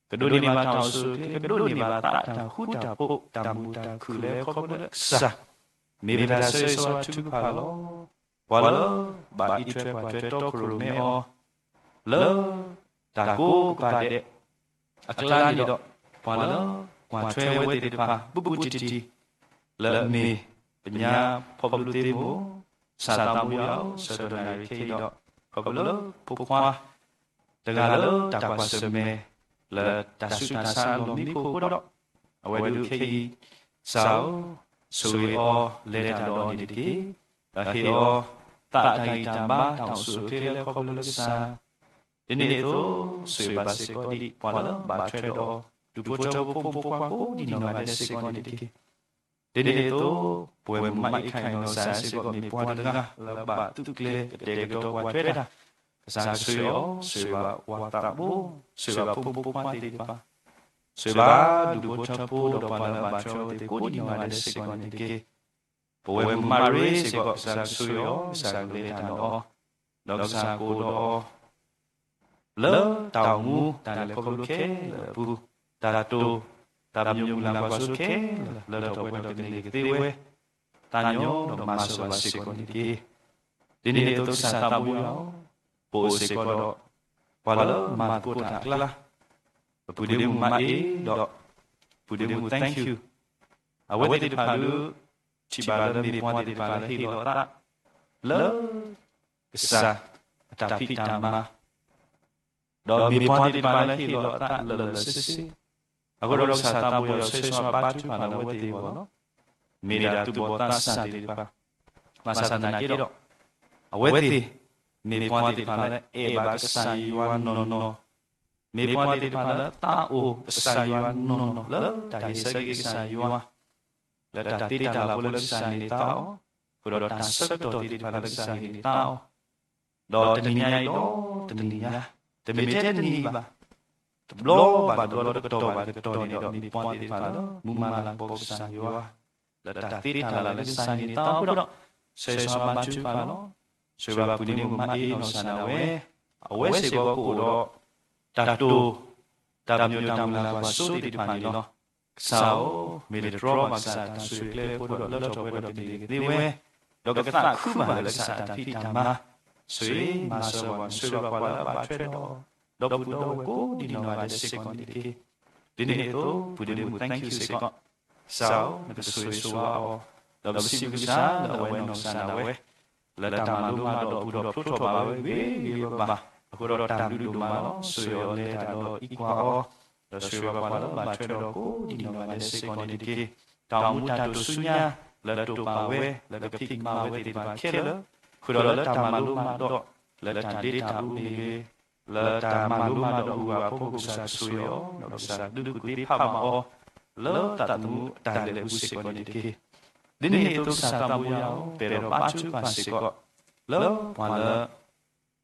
ကဒိးန့ၢ်ဘၣ်တၢ်အိၣ်ဆူၣ်အိၣ်ချ့, ကဒိးန့ၢ်ဘၣ်သးတၢ်ဃူတၢ်ဖိးတၢ်မုာ်တၢ်ခုၣ်လၢခီဖျိလၢကစၢ်, မ့ၢ်ပတၢ်ဆၢဂ့ၤဆၢဝါထုကဖၣ်လီၤ. ပှၤလၢဘၣ်အံးထွဲကွၢ်ထွဲတီခိၣ်ရိၣ်မဲအီၤ လၢတၢ်ကိးကပၤဒဲး အကျါန့ၣ်ဒီး ပှၤလၢကွၢ်ထွဲဝဲသ့ၣ်တဖၣ် ဘူးဘူးတံၢ်တံၢ် လၢအမ့ၢ်ပညါဖီဘိၣ်လိသ့မိၢ် ကစၢ်သးဘိယွၤဧၢ, ဆၢကတီၢ်နၣ်ရံၣ်ခဲအံၤဒီး ခီဖျိလၢဖိခွါ တဂၤလၢတၢ်ကွၢ်ဆၢၣ်မဲာ် လၢတၢ်ဆူးတၢ်ဆါလီၢ်မံခိၣ်အဃိဒီး အဝဲဒၣ်ခဲအံၤ ကစၢ်ဧၢ, ဆိၣ်ဂ့ၤအီၤ လဲၤတၢ်ဒီးအီၤန့ၣ်တက့ၢ်. ဒီးဟ့ၣ်အီၤ သးတၢ်ဂံၢ်တၢ်ဘါ တၢ်အိၣ်ဆူၣ်အိၣ်ချ့လၢခီဖျိလၢကစၢ် ဒ်န့ၣ်အသိး ဆိၣ်ဂ့ၤဘၣ်စ့ၢ်ကီးဒ်ပှၤလၢဘၣ်ထွဲဒီးအီၤ ဒူၣ်ဖိထၢဖိ ဖိမုၣ်ဖိခွါကိးဒံးနီၢ်ဂၤဒဲးစ့ၢ်ကီးန့ၣ်တက့ၢ်. ဒ်န့ၣ်အသိး ပဝဲမုၢ်မးအံၤခဲအံၤ ကစၢ်စ့ၢ်ကီးမ့ၢ်ပှၤတဂၤ လၢဘၣ်သုးကျဲၤကတဲာ်ကတီၤကွၢ်ထွဲတၢ်, ကစၢ်ဆိၣ်ဂ့ၤအီၤ ဆိၣ်ဂ့ၤဘၣ်ပှၤသးဘိ, ဆိၣ်ဂ့ၤဘၣ်ဖိမုၣ်ဖိခွါသ့ၣ်တဖၣ်, ဆိၣ်ဂ့ၤဘၣ်ဒူၣ်ဖိထၢဖိဒီးပှၤလၢဘၣ်ထွဲအီၤသ့ၣ်ကိးဒံးနီၢ်ဂၤဒဲးစ့ၢ်ကီးန့ၣ်တက့ၢ်. ပဝဲမုၢ်မးရ့စ့ၢ်ကီး ကစၢ်ကဆိၣ်ဂ့ၤအီၤ, ကစၢ်ကလဲၤတၢ်ဒီးအီၤ, ဒီးကစၢ်ကအိၣ်ဒီးအီၤ လၢတၢ်အိၣ်မူ တၢ်လဲၤခီဖျိခဲလၢာ်အပူၤ, တၢ်တိာ် တၢ်ပညိၣ်မုၢ်လၢ်ကွၢ်စိခဲလၢာ် လၢထီၣ်ပှဲၤထီၣ်ကန့ၢ်ကသ့ဝဲ, သးညီဒီးမၤစၢၤဘၣ်စ့ၢ်ကီးန့ၣ်တက့ၢ်. ဒ်န့ၣ်အသိးကစၢ်သးဘိယွၤဧၢ, ပအိၣ်စ့ၢ်ကီးဒီး ပှၤလၢမၤသကိးတၢ်အကျါ, ပပုၢ်ဒ့မုၣ်မးအ့ဒီး ပုၢ်ဒ့မုၣ် thank you, အဝဲသ့ၣ်တဖၣ်ဒုး ထံၣ်ဘၣ်လၢမ့ၢ်ပှၤသ့ၣ်တဖၣ်လၢဟ့ၣ်လီၤအသး လၢ ကစၢ်အတၢ်ဖံးတၢ်မၤ ဒီးမ့ၢ်ပှၤသ့ၣ်တဖၣ်လၢဟ့ၣ်လီၤအသးလၢာ်လၢာ်ဆ့ဆ့, အဃိဒီးကစၢ်သးဘိယွၤဆၢဂ့ၤဆၢဝါဘါထုကဖၣ်လၢအဝဲသ့ၣ်အဂီၢ်လီၤ. မ့ၢ်ဒၣ်သူၣ်ဘီၣ်သးစၢ်သ့ၣ်တဖၣ်, ဘၣ်ဆၣ်သနာ်က့ဒီး အဝဲသ့ၣ် မ့ၢ်ပှၤသ့ၣ်တဖၣ်လၢအဲၣ်ဘၣ်ကစၢ်ယွၤနီၢ်နီၢ်, မ့ၢ်ပှၤသ့ၣ်တဖၣ်လၢသးအိၣ်ကစၢ်ယွၤနီၢ်နီၢ် လၢတၢ်ဟ့ၣ်ဆၢက့ၤကစၢ်ယွၤ လၢတၢ်တ့တၢ်လၤဖိလၢကစၢ်ဟ့ၣ်န့ၢ်သါအီၤ, ဃုာ်ဒီးတၢ်ဆၢကတီၢ်သ့ၣ်တဖၣ်လၢကစၢ်ဟ့ၣ်န့ၢ်သါအီၤ, ဒီးတနံၤညါအံၤဒီးတနံၤညါ, တမ့ၢ်ထဲတနံၤဘၣ်, တဘျီဘၣ်တဘျီ တကတီၢ်ဘၣ်တကတီၢ်န့ၣ်ဒီး မ့ၢ်ပှၤသ့ၣ်တဖၣ်လၢ မူမၤလၤကပီၤကစၢ်ယွၤ လၢတၢ်တ့တၢ်လၤလၢကစၢ်ဟ့ၣ်န့ၢ်သါအီၤအဃိဒီး, ဆၢဂ့ၤဆၢဝါဘါထုကဖၣ်လီၤ. ဆၢဂ့ၤဘါပှၤဒ့မုၣ်မါအ့နီၢ်ကစၢ်ဒၣ်ဝဲ, အဝဲစ့ၢ်ကီးကအိၣ်ဒီး တၢ်တိာ်, တၢ်ပညိၣ်တၢ်မုၢ်လၢ်ကွၢ်စိသ့ၣ်တဖၣ်န့ၣ်လီၤ. ကစၢ်ဧၢ, မ့ၢ်တတြီဘၣ်ကစၢ်တၢ်ဆိၣ်ဂ့ၤကျဲအဃိဒီး လၢထီၣ်ပှဲၤထီၣ်ကန့ၢ်ကသ့ဝဲ, ဒီးကသးခုဘၣ်လၢကစၢ်တၢ်ဖံးတၢ်မၤ, ဆိၣ်ဂ့ၤမၤစၢၤဘၣ် ဆိၣ်ဂ့ၤဘၣ်ပှၤလၢအဘၣ်ထွဲဒီး ဒီပုၢ်ဒီဝဲၢ်ကိးဒံးနီၢ်ဂၤဒဲးစ့ၢ်ကီးန့ၣ်တက့ၢ်. ဒ်န့ၣ်အသိး ပှၤဒ့မုၣ် thank you စ့ၢ်ကီး, ကစၢ်ဧၢ, နကဆိၣ်ဂ့ၤဆိၣ်ဝါအီၤ, ဒီးပစံးဘျုးကစၢ်လၢအဝဲနီၢ်ကစၢ်ဒၣ်ဝဲ လၢတၢ်မၤလိမၤဒိးပူၤဒီးဖျိထီၣ်ဘၣ်ဝဲဂ့ၤဂ့ၤဘၣ်ဘၣ်, အဃိဒီးတၢ်ဘျုးဒိၣ်မးလီၤ. ဆိၣ်ဂ့ၤအီၤလဲၤတၢ်ဒီးအံးကွၢ်အီၤ, ဒီးဆိၣ်ဂ့ၤဘၣ်ပှၤလၢအဘၣ်ထွဲဒီးကိးဒံးနီၢ်ဂၤဒဲးစ့ၢ်ကီးန့ၣ်တက့ၢ်. တၢ်အိၣ်မူတၢ်တိာ်ဆူညါ လၢတိာ်ပာ်ဝဲ လၢကဖံးကမၤဝဲသ့ၣ်တဖၣ်ခဲလၢာ်, ဃုာ်ဒီးလၢတၢ်မၤလိမၤဒိး, လၢတၢ်ဒ့တၢ်အူမ့ၢ်ဂ့ၤ, လၢတၢ်မၤလိမၤဒိးအဂီၢ်အဖီခိၣ် ကစၢ်ကဆိၣ်ဂ့ၤအီၤ, ဒီးကစၢ်ဒုးကူၣ်သ့ဖးမၤအီၤ လၢသးသမူအတၢ်လဲၤအပူၤစ့ၢ်ကီးန့ၣ်တက့ၢ်. ဒ်န့ၣ်အသိး ကစၢ်သးဘိယွၤဧၢ, ပအဲၣ်ဒိးဘါထုကဖၣ်စ့ၢ်ကီး လၢပှၤလၢ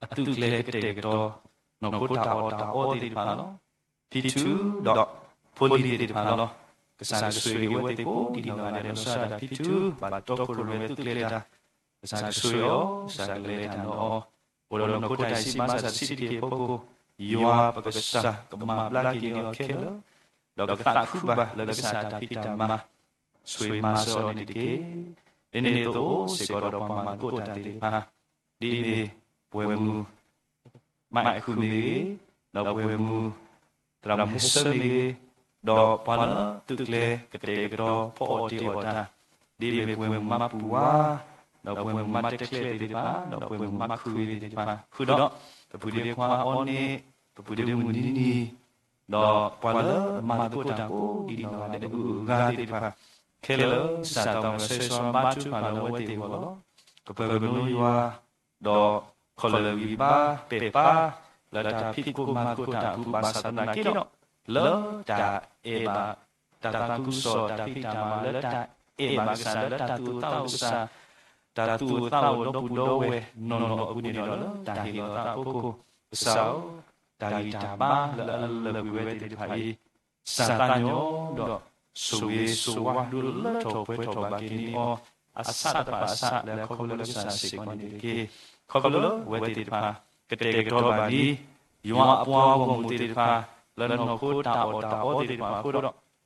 အသုးကျဲၤကတဲာ်ကတီၤ နီၢ်ခိတၢ်အီၣ်တၢ်အီသ့ၣ်တဖၣ်လီၤ. ဖံထူဒီးဖိလံၤသ့ၣ်တဖၣ်လီၤ. ကစၢ်ကဆိၣ်ဂ့ၤအဝဲသ့ၣ်ကိးဒံးနီၢ်ဂၤဒဲး လီၤဆီဒၣ်တၢ်ဖံထူ ဘၣ်တီခိၣ်ရိၣ်မဲသုးကျဲၤတၢ်, ကစၢ်ကဆိၣ်ဂ့ၤအီၤ, ကစၢ်ကလဲၤတၢ်ဒီးအီၤ, အိၣ်ဒီးနီၢ်ခိတၢ်စံးမၤစၢ်တဆံးတက့ၢ်အဖီခိၣ်, ယွၤပကစၢ်ကမၤဘျါက့ၤန့ၢ်အီၤခဲလၢာ်, ဒီးကသးခုဘၣ်လၢကစၢ်တၢ်ဖံးတၢ်မၤ ဆိၣ်ဂ့ၤမၤစၢၤအီၤန့ၣ်တက့ၢ်. ဒ်န့ၣ်အသိးစ့ၢ်ကီးဒီးပှၤမၤသကိးတၢ်သ့ၣ်တဖၣ်, ဒ်မ့ၢ်ပှဲၤမုၢ် မးခုၣ်မ့ၢ်ဂ့ၤ, ဒီးပှဲၤမုၢ် သရၣ်မုၣ်ဟဲဆၢမ့ၢ်ဂ့ၤ, ဒီးပှၤလၢသုးကျဲၤကတဲာ်ကတီၤဖီအီၣ်တ့ၢ်အီၣ်တၢ်, ဒ်မ့ၢ်ပှဲၤမုၢ်မၤပူၤဝါ, ဒီးပှဲၤမုၢ်မၤတချဲးသ့ၣ်တဖၣ်, ဒီးပှဲၤမုၢ်မၤခုၣ်ဂ့ၤသ့ၣ်တဖၣ်, ဃုာ်ဒီး ပပုၢ်ဒ့ခွါအီန့ၣ်, ပပုၢ်ဒ့မုၣ်နံၤနံၤ, ဒီးပှၤလၢအမၤသကိးတၢ်ကိးဒံးနီၢ်ဂၤဒဲးအဂုၤအဂၤသ့ၣ်တဖၣ်, ခဲလၢာ်ကစၢ်သးဝဲဆၢဂ့ၤဆၢဝါဘါထုကဖၣ်လၢအဝဲသ့ၣ်အဂီၢ်လီၤ. ကပၢၤကနိယွၤ ဒီးခီၣ်လၢာ်ဂံၢ်ဘါပဲာ်ဖး လၢတၢ်ဖံးသကိးမၤသကိးတၢ်အပူၤ ဘၣ်ဆၣ်သနာ်က့ဒီး လၢတၢ်အဲၣ်ဘၣ် တၢ်သးခုကစီၣ်တၢ်ဖံးတၢ်မၤ လၢတၢ်အဲၣ်ဘၣ်ကစၢ် လၢတၢ်သူၣ်အိၣ်သးအိၣ်ကစၢ် တၢ်သူၣ်အိၣ်သးအိၣ်ဒီပုၢ်ဒီဝဲၢ်နီၢ်နီၢ်အပူၤန့ၣ်ဒီး လၢတၢ်ဟ့ၣ်လီၤသးအဖီခိၣ် ကစၢ်ဧၢ, တၢ်ဂံၢ်တၢ်ဘါလၢအလၢာ်ကွံာ်ဝဲသ့ၣ်တဖၣ်အံၤ ကစၢ်သးညီဒီး ဆိၣ်ဂ့ၤဆိၣ်ဝါဒိၣ်လၢထီၣ်ပှဲၤထီၣ်ဘၣ်က့ၤန့ၢ်အီၤ အဆးတဖၣ်အဆးလၢအခီဖျိလၢကစၢ်စ့ၢ်ကီးန့ၣ်တက့ၢ်. ခီဖျိလၢအဝဲသ့ၣ်တဖၣ် ကတဲာ်ကတီၤဘၣ်ဒ် ယွၤအပှၤဂီၢ်မုၢ်သ့ၣ်တဖၣ် လၢနီၢ်ခိတၢ်အီၣ်တၢ်အီသ့ၣ်တဖၣ်အဃိဒီး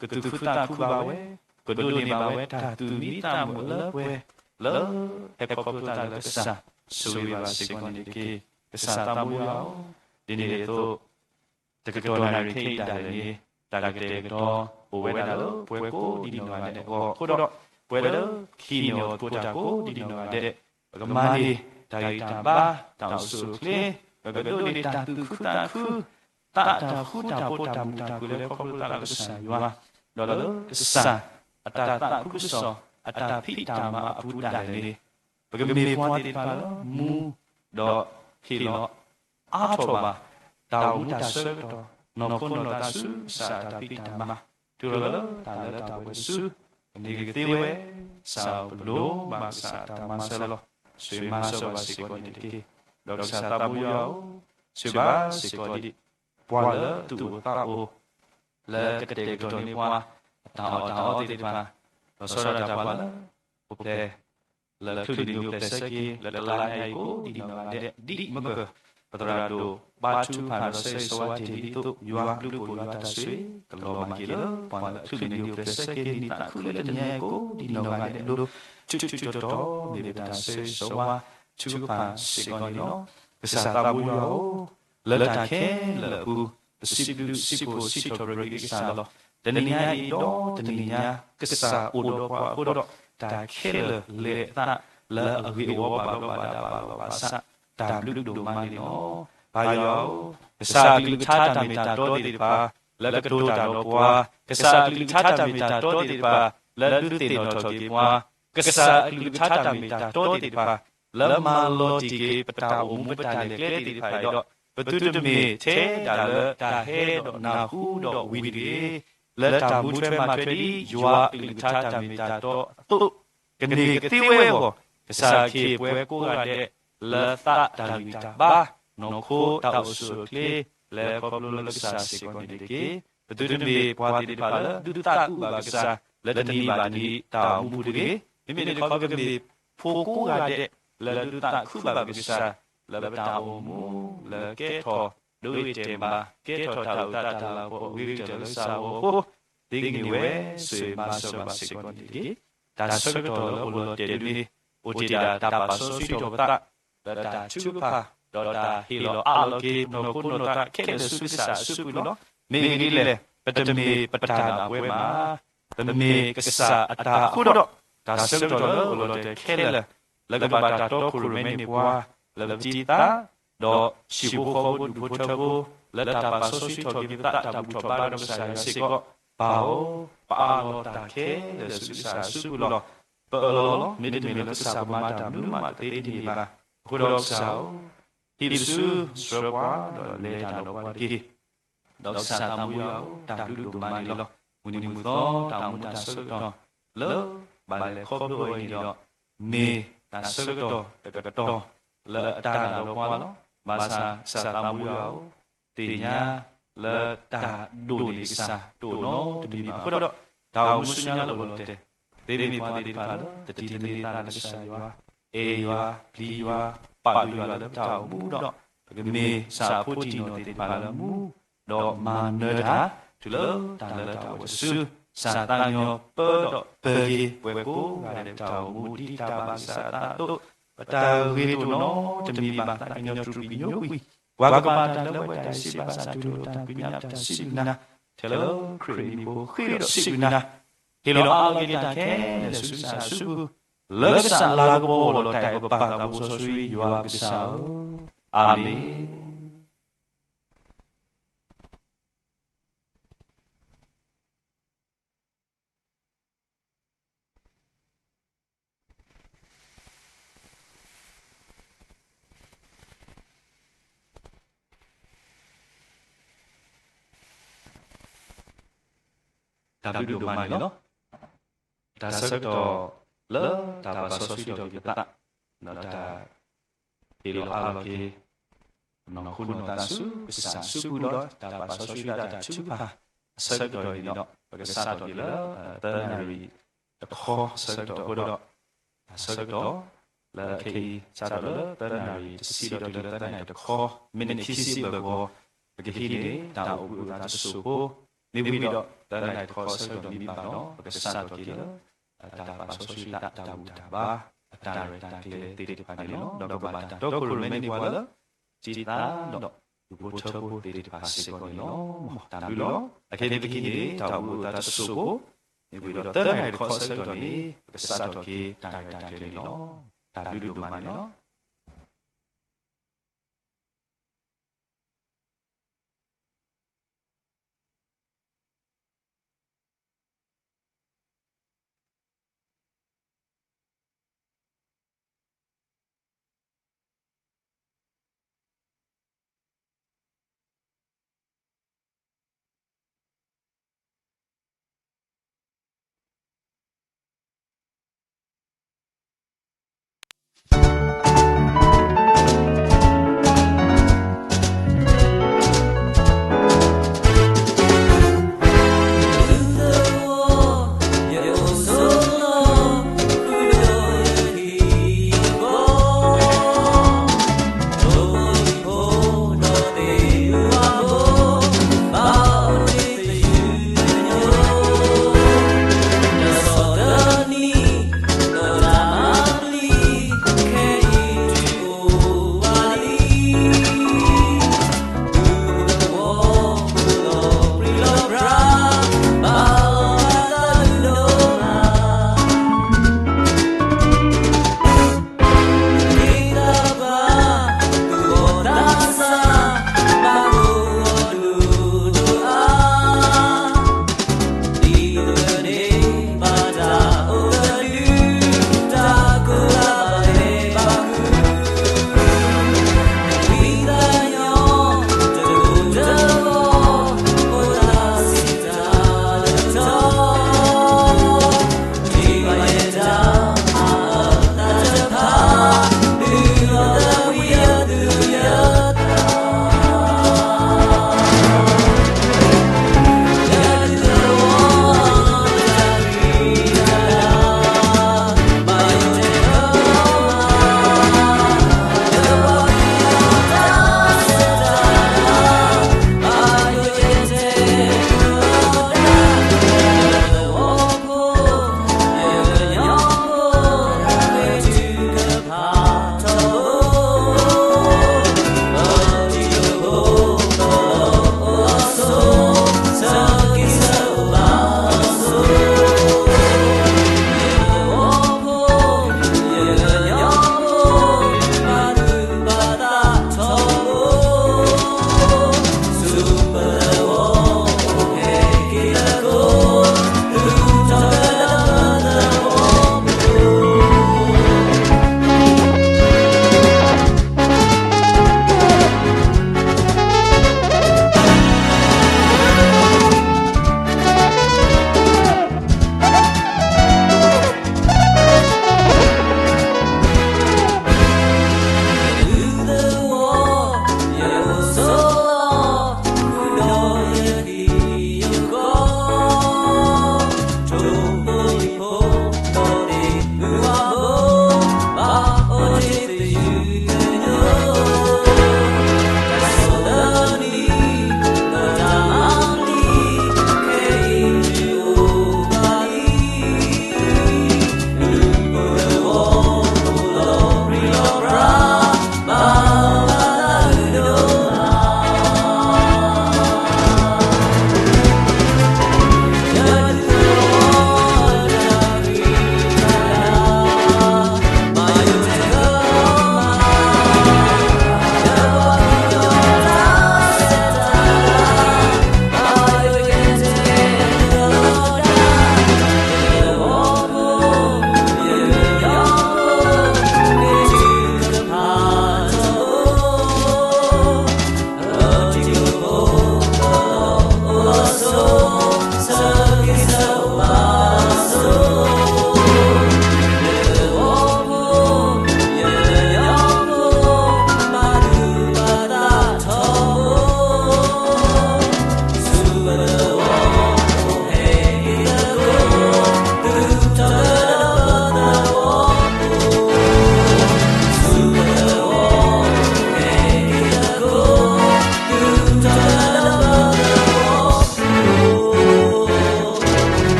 ကသူၣ်ခုသးခုဘၣ်ဝဲ, ကဒိးန့ၢ်ဘၣ်ဝဲတၢ်သူၣ်မံသးမုာ်လၢပှဲၤ လၢဟဲခီဖျိတၢ်လၢကစၢ်ဆိၣ်ဂ့ၤဘၣ်စ့ၢ်ကီးန့ၣ်တက့ၢ်. ကစၢ်သးဘိယွၤဧၢ, ဒ်န့ၣ်အသိး တကတီၢ်နၣ်ရံၣ်ခဲအံၤဒၣ်လဲာ်န့ၣ် တၢ်ကတဲာ်ကတီၤအိၣ်ဝဲဒၣ်လၢပှၤကိးဒံးနီၢ်ဂၤဒဲးအဂီၢ်အဃိဒီး ပှၤလၢဟံးန့ၢ်အီၤသကိးတၢ်ကိးဒံးနီၢ်ဂၤဒဲး ပကမၤန့ၢ်တၢ်ဂံၢ်တၢ်ဘါ တၢ်အိၣ်ဆူၣ်အိၣ်ချ့ ပကဒိးန့ၢ်တၢ်သူၣ်ခုသးခု သးတၢ်ဃူတၢ်ဖိးတၢ်မုာ်တၢ်ခုၣ်လၢခီဖျိသးလၢကစၢ်ယွၤ ဒီးလၢကစၢ်အတၢ်သးခုကစီၣ်အတၢ်ဖံးတၢ်မၤအပူၤဒၣ်လဲာ်န့ၣ် ပကမ့ၢ်ပှၤသ့ၣ်တဖၣ်လၢမူ ဒီးဟ့ၣ်လီၤ အါထီၣ်ဘၣ် တၢ်အိၣ်မူတၢ်ဆၢကတီၢ် နီၢ်ခိနီၢ်သးဆူကစၢ်အတၢ်ဖံးတၢ်မၤ တုၤလီၤလၢတၢ်လၢတၢ်ပှဲၤဆူ ကန့ၢ်ကသ့ဝဲ ကစၢ်ဧၢ ပဒိးဘၣ်ကစၢ်အတၢ်မၤစၢၤလီၤ. ဆိၣ်ဂ့ၤမၤစၢၤဘၣ်စ့ၢ်ကီးန့ၣ်တက့ၢ်. ဒီးကစၢ်သးဘိယွၤဧၢ, ဆိၣ်ဂ့ၤဘၣ်စ့ၢ်ကီးဒ် ပှၤလၢသူၣ်အိၣ်သးအိၣ် လၢကတဲာ်ကတီၤန့ၢ်ပှၤ အတၢ်အီၣ်တၢ်အီသ့ၣ်တဖၣ်, လီၤဆီဒၣ်တၢ်ပှၤလၢ အိၣ်ဖျဲၣ် လၢချုးလံာ်နံၤအိၣ်ဖျဲၣ်ဆၢက့ၤ လၢတလါညါအံၤကိးဒံးနီၢ်ဂၤဒဲး ဒ်မုၢ်က ပသရၣ်ဒိၣ်ဘါထုကဖၣ်ဒီးဆၢဂ့ၤဆၢဝါတ့ၢ်လံအသိး ယွၤဘျုးဖှိၣ်ယွၤတၢ်ဆိၣ်ဂ့ၤ ကလီၤမၢ်က့ၤလၢ ပှၤလၢချုးလံာ်နံၤအိၣ်ဖျဲၣ်ဆၢက့ၤ နံၣ်သးခုလၢတနံၤအံၤကိးဒံးနီၢ်ဂၤဒဲးအလိၤ ထူးထူးတီၤတီၤ မ့ၢ်ပတၢ်ဆၢဂ့ၤဆၢဝါ ထုကဖၣ်စ့ၢ်ကီးန့ၣ်လီၤ. ကစၢ်သးဘိယွၤဧၢ, လၢတၢ်ခဲလၢာ်အပူၤ ပစံးဘျုးစံးဖှိၣ်စံးထီၣ်ပတြၢၤက့ၤကစၢ်လီၤ. တနံၤညါအံၤဒီးတနံၤညါ ကစၢ်အိၣ်ဒီးပှၤအဃိဒီး တၢ်ခဲလၢာ်လဲၤအသးလၢအဂ့ၢ်အဝီဘၣ်ဘျီးဘၣ်ဒါဘၣ်လီၤဘၣ်စး တၢ်ဘျုးဒိၣ်မးန့ၣ်လီၤ. ပၢ်ယွၤဧၢ, ကစၢ်အကလုၢ်ကထါတၢ်မ့ၢ်တၢ်တီသ့ၣ်တဖၣ် လၢကတိၤတၢ်ဒီးပှၤ, ကစၢ်အကလုၢ်ကထါတၢ်မ့ၢ်တၢ်တီသ့ၣ်တဖၣ် လၢဒုးသ့ၣ်နီၣ်ထီၣ်က့ၤပှၤ, ကစၢ်အကလုၢ်ကထါတၢ်မ့ၢ်တၢ်တီသ့ၣ်တဖၣ် လၢမၤလီၤတံၢ်က့ၤ ပတၢ်အိၣ်မူပတၢ်လဲၤကျဲသ့ၣ်တဖၣ်အံၤဒီး ပသုတမ့ၢ်ထဲဒၣ်လၢတၢ်ဟဲဒီးနၢ်ဟူဒီးဝံၤတဂ့ၤ, လၢတၢ်မူထွဲမၤထွဲဒ်ယွၤအကလုၢ်ကထါတၢ်မ့ၢ်တၢ်တီအသိး ကန့ၢ်ကသ့ဝဲအဂီၢ်, ကစၢ်ခ့ပှၤကိးဂၤဒဲး လၢသးတၢ်ဂံၢ်တၢ်ဘါ, နီၢ်ခိတၢ်အိၣ်ဆူၣ်အိၣ်ချ့ လၢခီဖျိလၢကစၢ်စ့ၢ်ကီးန့ၣ်တက့ၢ်. ပသုတမ့ၢ်ပှၤသ့ၣ်တဖၣ်လၢ ဒုးသးအုးဘၣ်ကစၢ် လၢတနံၤဘၣ်တနံၤတၢ်အိၣ်မူပူၤတဂ့ၤ. မ့မ့ၢ်န့ၣ်ခီပကမ့ၢ်ဖိကိးဂၤဒဲး လၢဒုးသးခုဘၣ်ပကစၢ် လၢပတၢ်အိၣ်မူ လၢကဲထီၣ် ဒိဂ့ၤတဲာ်ဘၣ် ကဲထီၣ်တၢ်အိၣ်သးတၢ်လၤကပီၤအဂ့ၤကတၢၢ်လၢကစၢ်အဂီၢ်အဃိ ဒ်ကန့ၢ်ဝဲဆိၣ်ဂ့ၤမၤစၢၤဘၣ်စ့ၢ်ကီးန့ၣ်တက့ၢ်. တၢ်ဆၢကတီၢ်လၢအိၣ်လီၤတဲာ်ဒ်န့ၣ် အိၣ်တ့ၢ်ဒၣ်တၢ်ပာ်စီဆှံထီၣ်ပသး လၢတၢ်ထုကဖၣ် ဒီးတၢ်ဟ့ၣ်လီၤအးလီၤက့ၤနီၢ်ခိနီၢ်သးခဲလၢာ်ဆူကစၢ်အစုပူၤလီၤ. မ့ၢ်အဂ့ၢ်ဒ်လဲၣ်, ပတမ့ၢ်ပတၢ်ဒၣ်ဝဲမး, ပမ့ၢ်ကစၢ်အတၢ်အဃိဒီး တၢ်ဆၢကတီၢ်လၢအိၣ်လီၤတဲာ်ခဲလၢာ် လၢကဘၣ်တၢ်တီခိၣ်ရိၣ်မဲန့ၢ်ပှၤ လၢပတံၤသါ ဒီးဟံၣ်ဖိဃီဖိဒူၣ်ဖိထၢဖိ လၢတၢ်ပာ်စီဆှံထီၣ်က့ၤပသးတၢ်ဘူၣ်ထီၣ်ဘါဒီးကစၢ်ယွၤစ့ၢ်ကီး ပၢ်ဧၢ, ပအးလီၤတၢ်ခဲလၢာ်ဆူကစၢ်အစုပူၤလီၤ. ပအၢၣ်လီၤလီၤ, မ့တမ့ၢ်လၢကစၢ်ကမၤတၢ်မနုၤမးသ့တမ့ၢ်ဘၣ်. အဃိဒီးကစၢ်ဧၢ, ဟံးပစုဆှၢပှၤဒီးလဲၤတၢ်ဒီးပှၤတက့ၢ်. ဒီးကစၢ်သးမူယွၤဧၢ, တၢ်ဘျုးဒိၣ်မးန့ၣ်လီၤ. မုၢ်နံၤမုၢ်သီတၢ်အိၣ်မူတၢ်ဆၢကတီၢ် လၢဘၣ်လဲၤခီဖျိအံၤန့ၣ်ဒီး မ့ၢ်တၢ်ဆၢကတီၢ်တကတီၢ် လၢအတၢ်နာ်ဒီးပှၤလီၤ. ဘၣ်ဆၣ်ကစၢ်သးမူယွၤဧၢ, သ့ၣ်ညါလၢတၢ်ဒိၣ်န့ၢ်ကစၢ်တအိၣ်နီတမံၤဘၣ်အဃိဒီး တၢ်အိၣ်မူဆူညါလၢအိၣ်လီၤတဲာ် သ့မ့ၢ်ပှၤသ့ၣ်တဖၣ်လၢ တတံၤတလ့သးလၢကစၢ်ယွၤ, အဲၣ်ယွၤ, ပျံၤယွၤ, ပာ်ဒိၣ်ယွၤလၢပတၢ်အိၣ်မူဒီး ပကမ့ၢ်ကစၢ်အဖိတံၢ်နီၢ်သ့ၣ်တဖၣ်လၢမူ ဒီးမၤနၢၤတၢ် တုၤလၢတၢ်လၢတၢ်ဝဲတစု, ကစၢ်သးကညီၤပၢဒီးပၢၤက့ၤ ပှၤကိးဂၤဒဲးပတၢ်အိၣ်မူဒ်တၢ်ဘၣ်ကစၢ်အသးအသိး, ပတၢ်ဂ့ၤတအိၣ်နီတမံၤဘၣ် သးကညီၤတြူာ်ပညိကွံာ်, ပှၤကမၤတၢ်လၢပှၤတၢ်စံးဘၣ်ဆၣ်တုၤလၢတၢ်ပညိတၢ်စံးဘျုးနၤ, ထဲလၢခရံာ်အမံၤဖိဃ့ဒီးစံးဘျုးနၤ, ဟ့ၣ်လီၤအါလီၤက့ၤတၢ်ခဲလၢာ်ဆူကစၢ်အစုပူၤ, လၢကစၢ်လၤကပီၤအိၣ်လီၤတၢ်အံၤ ပပၢ်သးဘိစီဆှံယွၤကစၢ်ဧၢ, အၤမ့ၣ်. တၢ်ဘျုးဒိၣ်မးန့ၣ်လီၤ. တၢ်ဆၢကတီၢ်လၢတၢ်ပာ်စီဆှံထီၣ်က့ၤပသး ဒီးတၢ်ဟ့ၣ်လီၤအးလီၤက့ၤ နီၢ်ခိနီၢ်သးဆူကစၢ်အစုပူၤဒီး တၢ်ပာ်စီဆှံဒၣ်တၢ်ထုကဖၣ်အဆၢကတီၢ်အံၤန့ၣ်ဒီး ပကစးထီၣ်က့ၤလၢ သၢနၣ်ရံၣ်တခီအဆၢကတီၢ်အဃိဒီး တၢ်ဆၢကတီၢ် လၢခဲအံၤ စးထီၣ်လၢသၢနၣ်ရံၣ်တဆံဒီးတုၤလၢသၢနၣ်ရံၣ်တခီ မံးနံးခံဆံဘၢၣ်ကဝီၤ ပကဟံးန့ၢ်တၢ်အိၣ်ဘှံးအသးတစိၢ်ဖိ မ့ၢ်ဝံၤဒီး သၢနၣ်ရံၣ်တခီအဆၢကတီၢ်မံဘၣ်ဒီး ပကစးထီၣ်က့ၤလၢ တၢ်ပာ်စီဆှံသးတၢ်ဘူၣ်တၢ်ဘါ အတၢ်ရဲၣ်တၢ်ကျဲၤသ့ၣ်တဖၣ်န့ၣ်လီၤ. ဒီးကဘၣ်တၢ်တီခိၣ်ရိၣ်မဲန့ၢ်ပှၤလၢ တံၤသါဒီးဒူၣ်ဖိထၢဖိသ့ၣ်တဖၣ်စ့ၢ်ကီးန့ၣ်လီၤ. တၢ်ဘျုးလီၤ. အခဲအံၤန့ၣ် ပကဟံးန့ၢ်တၢ်အိၣ်ဘှံးအသးတစိၢ်ဖိ မ့ၢ်ဝံၤဒီးသၢနၣ်ရံၣ်တခီအဆၢကတီၢ်န့ၣ် ပကစးထီၣ်က့ၤတၢ်ရဲၣ်တၢ်ကျဲၤန့ၣ်လီၤ. တၢ်ဘျုးဒိၣ်မးန့ၣ်လီၤ.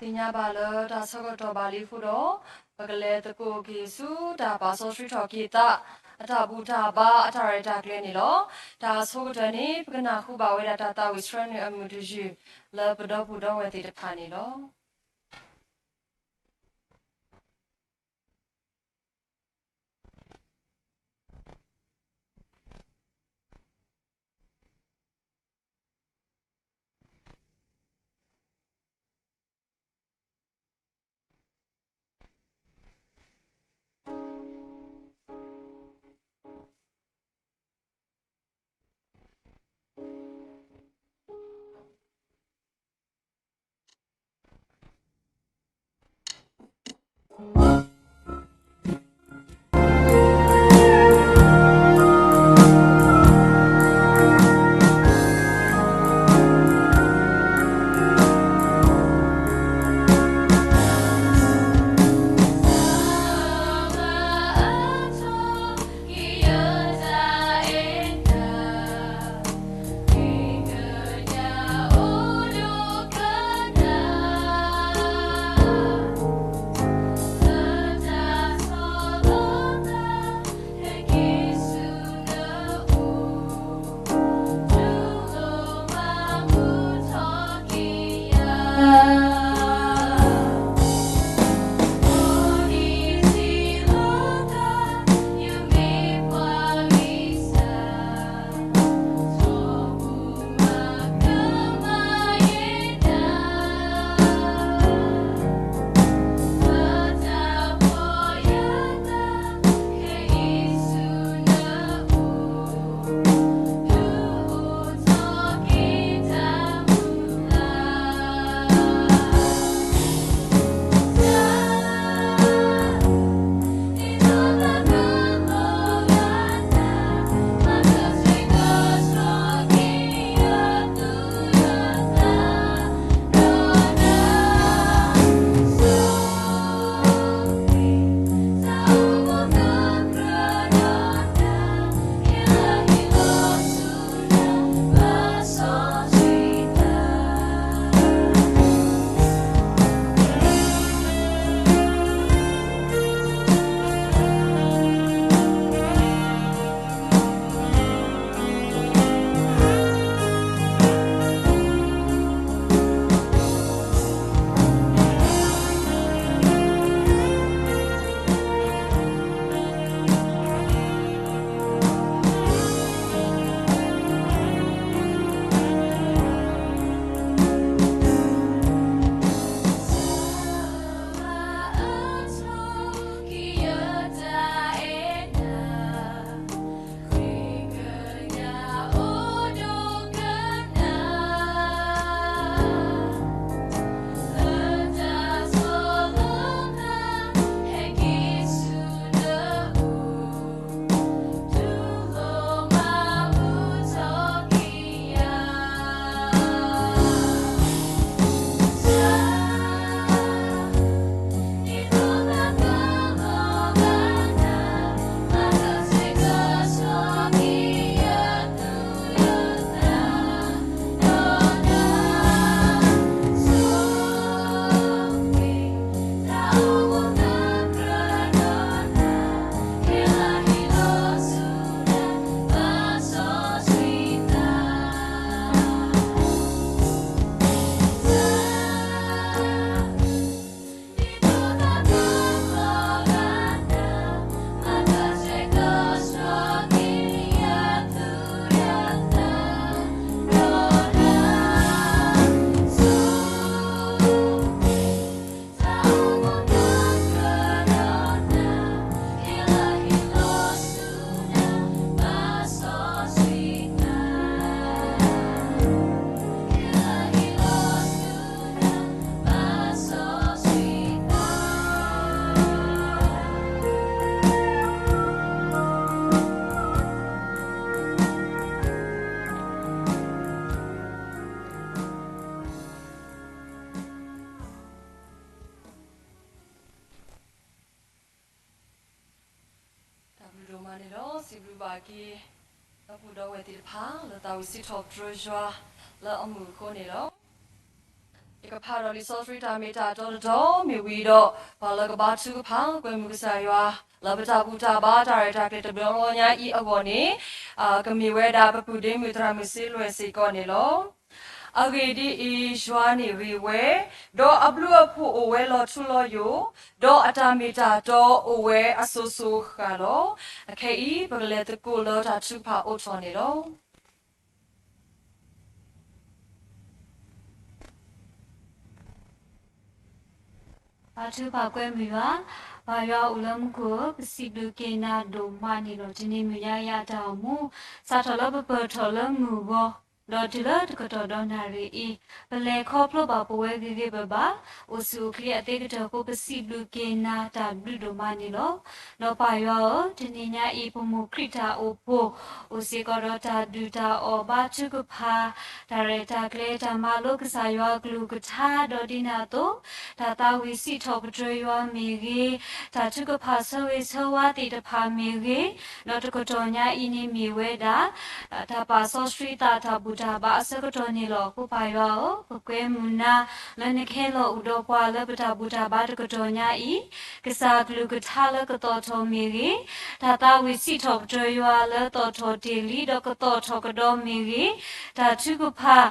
ပသ့ၣ်ညါဘၣ်လၢတၢ်ဆၢကတီၢ်ဘၣ်လံအဃိဒီး, ပကလဲၤသကိးက့ၤဆူတၢ်ပာ်စီဆှံထီၣ်က့ၤသး, အတၢ်ဘူၣ်တၢ်ဘါအတၢ်ရဲၣ်တၢ်ကျဲၤန့ၣ်လီၤ. တၢ်အဆိကတၢၢ်န့ၣ် ပကနၢ်ဟူဘၣ်ဝဲဒၣ်တၢ်သးဝံၣ်ဆှၢနုာ်အမုၢ်တယုၢ် လၢပဒီပုၢ်ဒီဝဲၢ်သ့ၣ်တဖၣ်န့ၣ်လီၤ.တၢ်ဘျုးဒိၣ်မးန့ၣ်လီၤ. စံးဘျုးဘၣ်က့ၤ ဒီပုၢ်ဒီဝဲၢ်သ့ၣ်တဖၣ် လၢသးဝံၣ်စံးထီၣ်ပတြၢၤယွၤလၢအမုာ်အဃိန့ၣ်လီၤ. ယကဖးဒီးလံာ်စီဆှံတၢ်မ့ၢ်တၢ်တီတတီၤမ့ၢ်ဝံၤဒီး, ပှၤလၢကဘါထုကဖၣ်ကွဲမုာ်ကစၢ်ယွၤ လၢပတၢ်ဘူၣ်တၢ်ဘါတၢ်ရဲၣ်တၢ်ကျဲၤတဘျီညါအံၤအဂီၢ်န့ၣ်, ကမ့ၢ်ဝဲဒၣ်ပပုၢ်ဒ့မုၣ်သရၣ်မုၣ်စ့လွဲၣ်စ့ၢ်ကီးန့ၣ်လီၤ. အဂ့ၢ်ဒ်အံၤ, ယွၤန့ၣ်ဂ့ၤဝဲ, ဒီးအဘျုးအဖှိၣ်အိၣ်ဝဲလီၤထူလီၤယိာ်, ဒီးအတၢ်မ့ၢ်တၢ်တီအိၣ်ဝဲအစိၤစိၤဃၣ်ဃၣ်လီၤ. အခဲအံၤ ပကလဲၤသကိးလၢတၢ်ထုကဖၣ်အိၣ်ထီၣ်န့ၣ်လီၤ. ပှၤထုကဖၣ်ကွဲမုာ်ယွၤ, ပၢ်ယွၤအိၣ်လၢမူခိၣ်ဧၢ, ပစံးဘျုးက့ၤနၤဒိၣ်မးန့ၣ်လီၤ. တနံၤမုၢ်ညါအံၤအတၢ်အိၣ်မူ စးထီၣ်လၢပပၢၢ်ထီၣ်လၢမုၢ်ဂီၤ, ဒီးတုၤလၢတကတီၢ်ဒီးနၣ်ရံၣ်အံၤ, ပလဲၤခီဖျိဘၣ်ပဝဲဂ့ၤဂ့ၤဘၣ်ဘၣ်, အိၣ်ဆူၣ်အိၣ်ချ့အသ့ကတၢၢ်အဃိ ပစံးဘျုးက့ၤနၤတၢ်ဘျုးဒိၣ်မးန့ၣ်လီၤ. ဒီးပၢ်ယွၤဧၢ, တနံၤညါအံၤ ပမိၢ်ခရံာ်တၢ်အိၣ်ဖှိၣ် အိၣ်စ့ၢ်ကီးဒီးတၢ်ဒုၣ်တၢ်အီၣ်ဘါထုကဖၣ်, တၢ်ရဲၣ်တၢ်ကျဲၤ တၢ်မၤလိကစၢ်ယွၤအကလုၢ်ကထါ ဒီးဒ်န့ၣ်အသိး တၢ်သးဝံၣ်စံးထီၣ်ပတြၢၤယွၤမ့ၢ်ဂ့ၤ, တၢ်ထုကဖၣ်ဆၢဂ့ၤဆၢဝါသ့ၣ်တဖၣ်မ့ၢ်ဂ့ၤ, ဒီးတကတီၢ်ညါအံၤန့ၣ်မ့ၢ်ဝဲဒၣ် တၢ်ပာ်စီဆှံသးတၢ်ဘူၣ်တၢ်ဘါအဆၢကတီၢ်န့ၣ်လီၤ. ပၢ်ယွၤဧၢ, ပကွဲမုာ်နၤ လၢနကဟဲလီၤအိၣ်ဒီးပှၤလၢပတၢ်ဘူၣ်တၢ်ဘါတကတီၢ်ညါအံၤ, ကစၢ်အကလုၢ်ကထါလၢကသီၣ်ထီၣ်မ့ၢ်ဂ့ၤ, တၢ်သးဝံၣ်စံးထီၣ်ပတြၢၤယွၤလၢသီၣ်ထီၣ်တ့ၢ်လံ ဒီးကသီၣ်ထီၣ်ကဒီးမ့ၢ်ဂ့ၤ, တၢ်ထုကဖၣ်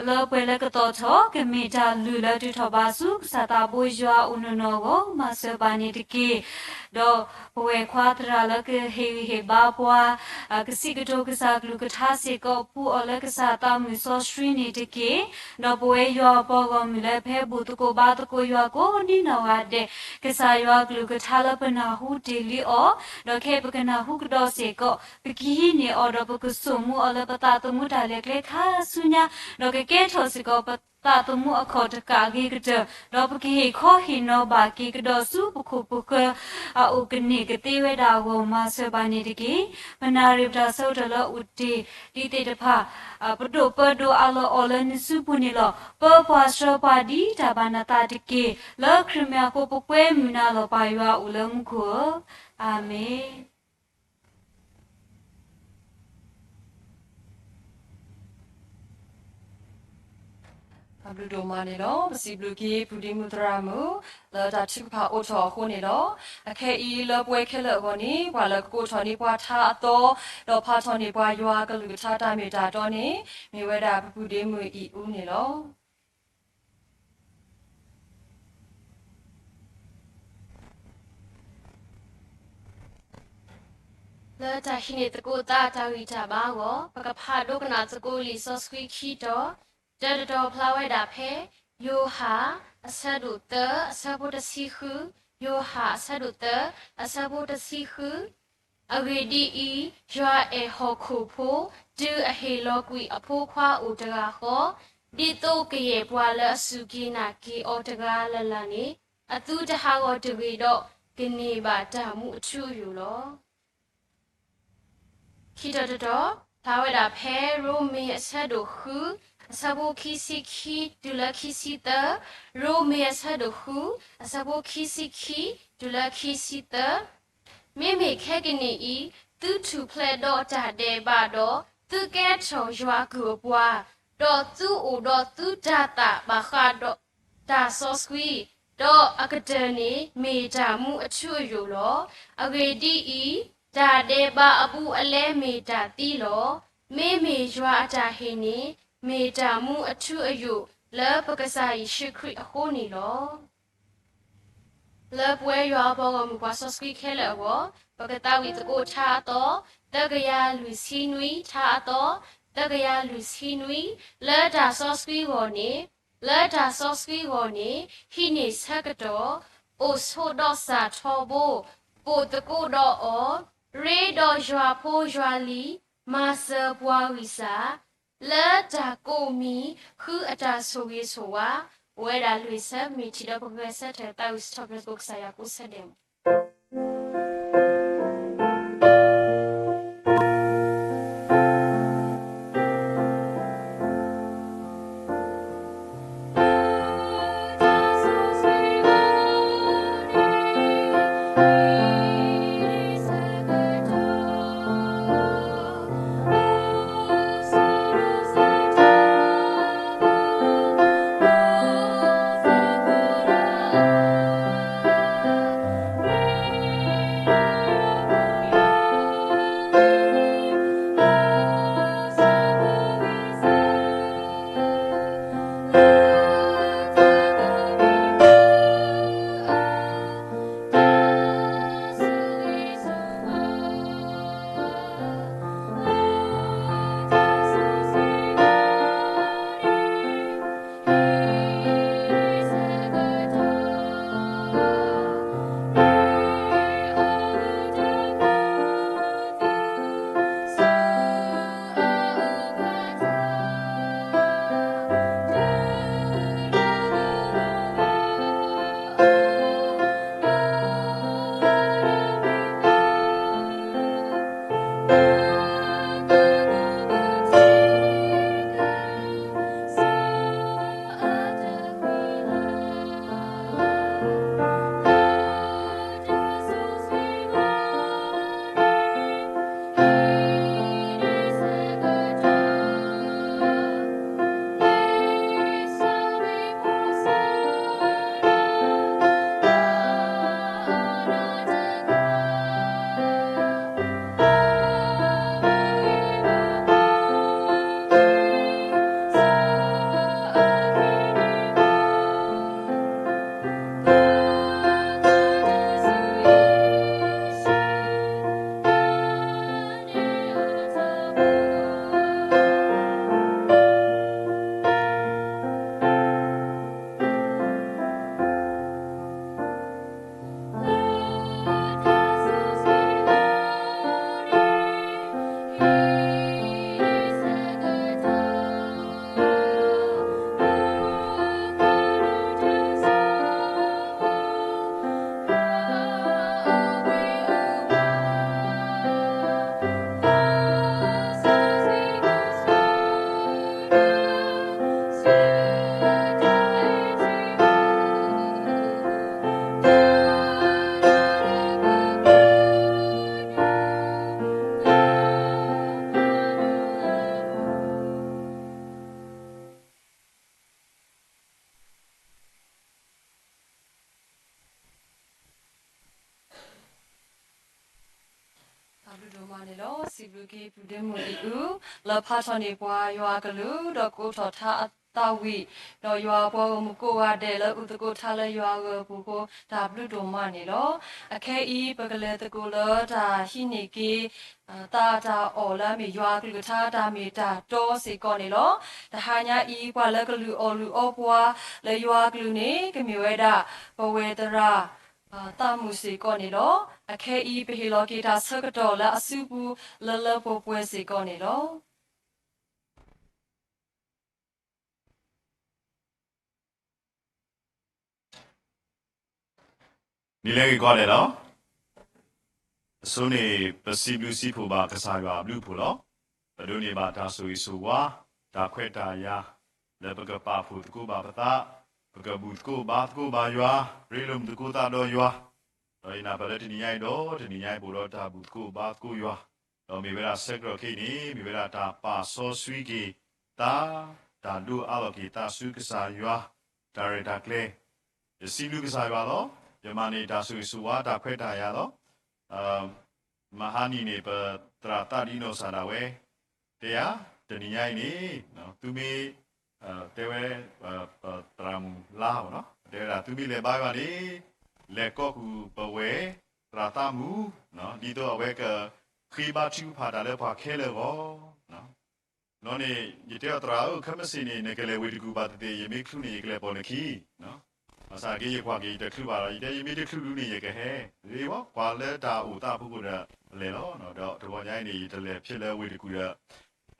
လၢပှဲၤလၢကသီၣ်ထီၣ် ကမ့ၢ်တၢ်လုၢ်လၢတုၤထီၣ်ဘၣ်ဆူ ကစၢ်သးဘိယွၤအအိၣ်နီၢ်နီၢ်အဂီၢ် မၤစၢၤပၢ်န့ၣ်တက့ၢ်. ဒီးပဝဲၢ်ခွါသရၣ်လၢကဟ့ၣ်ဂံၢ်ဟ့ၣ်ဘါပှၤ, ကစံးကတိၤကစၢ်ကလုၢ်ကထါစ့ၢ်ကီး ပူအီၤလၢကစၢ်သးမုာ်စီဆှံန့ၣ်တက့ၢ်. ဒီးပဝဲယွၤအပှၤဂီၢ်မုၢ်လၢဖဲဘူၣ်သကိးဘါသကိးယွၤကိးဒ်နီၢ်ဂၤဒဲး, ကစၢ်ယွၤကလုၢ်ကထါလၢပနၢ်ဟူတ့ၢ်လံအီၤ, ဒီးခဲအံၤပကနၢ်ဟူကဒီးစ့ၢ်ကီး, ပကဟံးန့ၢ်အီၤ ဒီးပကဆိမိၣ်အီၤလၢပသးသမူတၢ်လဲၤကျဲခါဆူညါ, ဒီးကကဲထီၣ်စ့ၢ်ကီးပသးသမူအခီၣ်တဃၣ်အဂ့ၤကတၢၢ်, ဒီးပကဟ့ၣ်ခီဟ့ၣ်နီၤဘၣ်က့ၤကဒီးဆူပခိၣ်ပဃၢၤ အအိၣ်ကန့ၢ်ကသ့ဝဲဒၣ်အဂီၢ် မၤစၢၤပၢ်န့ၣ်တက့ၢ်. ပနၢ်ရံၣ်ပတၢ်ဆၢကတီၢ်လၢအိၣ်တ့ၢ်ဒံးသ့ၣ်တဖၣ်, ပဒိၣ်ပၢဒိၣ်အလီၢ်အိၣ်လၢနစုပူၤန့ၣ်လီၤ. ပၢပှၤဆှၢပှၤဒ်တၢ်ဘၣ်နသးတက့ၢ်. လၢခရံာ်မ့ၢ်အဃိ ပကွဲမုာ်နၤလီၤ. ပၢ်ယွၤအိၣ်လၢမူခိၣ်ဧၢ, အၤမ့ၣ်. အဘျုးဒိၣ်မးန့ၣ်လီၤ. ပစံးဘျုးက့ၤ ပုၢ်ဒ့မုၣ်သရၣ်မုၣ် လၢတၢ်ထုကဖၣ်အိၣ်ထီၣ်အဃိန့ၣ်လီၤ. အခဲအံၤလၢပဝဲခဲလၢာ်အဂီၢ်န့ၣ် ပှၤလၢကကိးထီၣ်န့ၢ်ပှၤထါအသီ, ဒီးဖးထီၣ်န့ၢ်ပှၤယွၤအကလုၢ်ကထါတၢ်မ့ၢ်တၢ်တီန့ၣ် မ့ၢ်ဝဲဒၣ်ပပုၢ်ဒ့မုၣ်အံၣ်အူန့ၣ်လီၤ. လၢတၢ်ဟံးန့ၢ်သကိးသးတၢ်ဂံၢ်တၢ်ဘါအဂီၢ် ပကဖးဒိကနၣ်သကိးလံာ်စီဆှံခံတီၤ, တၢတတီၤဖျါဝဲဒၣ်ဖဲ ယိၤဟၣ် အဆၢဒိၣ်သၢ အဆၢဖိတဆံဃု, ယိၤဟၣ် အဆၢဒိၣ်သၢ အဆၢဖိတဆံဃု, အဂ့ၢ်ဒ်အံၤ, ယွၤအဲၣ်ဟီၣ်ခိၣ်ဖိ, တုၤအဟ့ၣ်လီၤကွံာ်အဖိခွါအိၣ်တဂၤဃီ, ဒ်သိးကယဲၢ်ပှၤလၢအစူၢ်က့ၤနာ်က့ၤအီၤတဂၤလၢ်လၢ်န့ၣ်, အသုတဟးဂီၤတဂ့ၤဒီး ကန့ၢ်ဘၣ်တၢ်မူအထူအယိာ်လီၤ. ခံတီၤတတီၤ, ဖျါဝဲဒၣ်ဖဲရိမ့ၤအဆၢဒိၣ်ဃု အဆၢဖိခံဆံခံ တုၤလၢခံဆံသၢ, ရိမ့ၤအဆၢဒိၣ်ဃု အဆၢဖိခံဆံခံ တုၤလၢခံဆံသၢ, မ့မ့ၢ်ခဲကနံၣ်အံၤ သုထူၣ်ဖျဲးဒီးတၢ်ဒဲးဘးဒီး သုကဲထီၣ်ယွၤကုၢ်အပှၤ, ဒီးသုအိၣ်ဒီးသုတၤသၣ်ဘၣ်ဃးဒီးတၢ်စီဆှံ, ဒီးအကတၢၢ်န့ၣ် မ့ၢ်တၢ်မူအထူအယိာ်လီၤ. အဂ့ၢ်ဒ်အံၤ, တၢ်ဒဲးဘးအဘူးအလဲမ့ၢ်တၢ်သံလီၤ. မ့မ့ၢ်ယွၤအတၢ်ဟ့ၣ်န့ၣ် မ့ၢ်တၢ်မူအထူအယိာ် လၢပကစၢ်ယ့ၣ်ၡူးခရံာ်အဃိန့ၣ်လီၤ. လၢပဝဲယွၤအပှၤဂီၢ်မုၢ်ပှၤစီဆှံခဲလၢာ်အဂီၢ်, ပကသးဝံၣ်သကိးထါအသီ, သၢကယၤလွံၢ်ဆံနွံထါအသီ, သၢကယၤလွံၢ်ဆံနွံ, လၢတၢ်စီဆှံဂီၢ်န့ၣ်, လၢတၢ်စီဆှံဂီၢ်န့ၣ် ဟံးန့ၢ်ဆၢကတီၢ်, အိၣ်ဆိးဒီးစၢ်ထီဘိ, ပိာ်သကိးဒီးအီၤ, ရ့ဒီးယွၤဖိယွၤလံၤ, မၤစၢၤပှၤဂံၢ်စၢ်, လၢတၢ်ကိးမံၤ ဃုအတၢ်ဆိၣ်ဂ့ၤဆိၣ်ဝါ, ပဝဲဒၣ်လွံၢ်ဆၢ မ့ၢ်ထံၣ်ဒီးပဂဲၤဆၢထၢၣ်သးဝံၣ်စံးထီၣ်ပတြၢၤသကိးကစၢ်ယွၤကိးဆၢဒဲးမး. တၢ်ဘျုးဒိၣ်မးန့ၣ်လီၤ. စံးဘျုးက့ၤ ပုၢ်ဒ့မုၣ်အံၤအု လၢဖးထီၣ်န့ၢ်ပှၤယွၤအကလုၢ် ဒီးကအိးထီၣ်ထါအသးဝံၣ်, ဒီးယွၤပှၤဂီၢ်မုၢ်ကိးဂၤဒဲးလၢအုၣ်သကိးထါလၢယွၤအဂီၢ်အပူၤအဃိ တၢ်ဘျုးဒိၣ်မးန့ၣ်လီၤ. အခဲအံၤ ပကလဲၤသကိးလၢတၢ်ဟံးန့ၢ်က့ၤ သးတၢ်အီၣ်လၢအမ့ၢ်ယွၤအကလုၢ်ကထါတၢ်မ့ၢ်တၢ်တီစ့ၢ်ကီးန့ၣ်လီၤ. တဟါညါအံၤ ပှၤလၢကလုၢ်အီၣ်လုၢ်အီပှၤလၢယွၤအကလုၢ်န့ၣ် ကမ့ၢ်ဝဲဒၣ် ပဝဲသရၣ် သးမုာ်စ့ၢ်ကီးန့ၣ်လီၤ. အခဲအံၤ ပဟ့ၣ်လီၤက့ၤတၢ်ဆၢကတီၢ်လၢအစုပူၤ လၢလၢပှဲၤပှဲၤစ့ၢ်ကီးန့ၣ်လီၤ. နံၤလၢအဂ့ၤကိးဂၤဒဲးလီၤ. အဆိန့ၣ် ပစံးဘျုးစံးဖှိၣ်ဘၣ်ကစၢ်ယွၤအဘျုးအဖှိၣ်လီၤ. ပဒိးန့ၢ်ဘၣ်တၢ်ဆိၣ်ဂ့ၤဆိၣ်ဝါ, တၢ်ခွဲးတၢ်ယာ်, လၢပကပာ်ဖှိၣ်သကိးဘၣ်ပသး, ပကဘူၣ်သကိးဘါသကိးဘၣ်ယွၤ, ရ့လိာ်မုာ်သကိးသးဒီးယွၤ, ဒီးယနာ်ပလၢတနံၤညါအံၤဒီး တနံၤညါအံၤ ပအိၣ်ဒီးတၢ်ဘူၣ်သကိးဘါသကိးယွၤ, ဒီးမ့ၢ်ဝဲဒၣ်ဆဲးကျိးခဲအံၤန့ၣ် မ့ၢ်ဝဲဒၣ်တၢ်ပာ်စီဆှံက့ၤသး, တၢ်ဒိးအးလီၤက့ၤသးဆူကစၢ်ယွၤ, တၢ်ရဲၣ်တၢ်ကျဲၤ ယစံးဘျုးကစၢ်ယွၤလီၤ. ယမၤန့ၢ်တၢ်ဆိၣ်ဂ့ၤဆိၣ်ဝါတၢ်ခွဲးတၢ်ယာ်လီၤ. မဟါနံၤန့ၣ် ပသရၣ်သးဒ်နီၢ်ကစၢ်ဒၣ်ဝဲ တဲယၤ, တနံၤညါအံၤန့ၣ် သုမ့ၢ် တဲဝဲ သရၣ်မုၣ်လါဘၣ်နီၤ, တဲဝဲဒၣ် သုမ့ၢ်လဲၤဘါယွၤန့ၣ် လဲၤကိးဃုာ်ပဝဲ သရၣ်သးမုာ်, ဒ်သိးအဝဲကဃ့ဘါထုကဖၣ်တၢ်လၢပှၤခဲလၢာ်အဂီၢ် လီၤန့ၣ် ယတဲအီၤ သရၣ်ဧၢ, ခဲမုၢ်ဆ့ၣ်န့ၣ် နကလဲၤဝ့ၢ်တကူၣ်ဘၣ်သ့ၣ်သ့ၣ် ယမ့ၢ်ချုးန့ၣ် ယကလဲၤပိာ်နခံ, ဘၣ်ဆၣ်က့ ယကွၢ်က့ၤ ယတချုးဘၣ်ဒီး ယတဲ ယမ့ၢ်တချုးဒုန့ၣ် ယကဟဲ, အဝဲ ပှၤလၢတၢ်အိၣ်သးအဖီခိၣ်ဒီး ပလဲၤလီၤ. ဒီးတဂီၤညါအံၤန့ၣ် ယတလဲၤဖဲလၢဝ့ၢ်တကူၣ်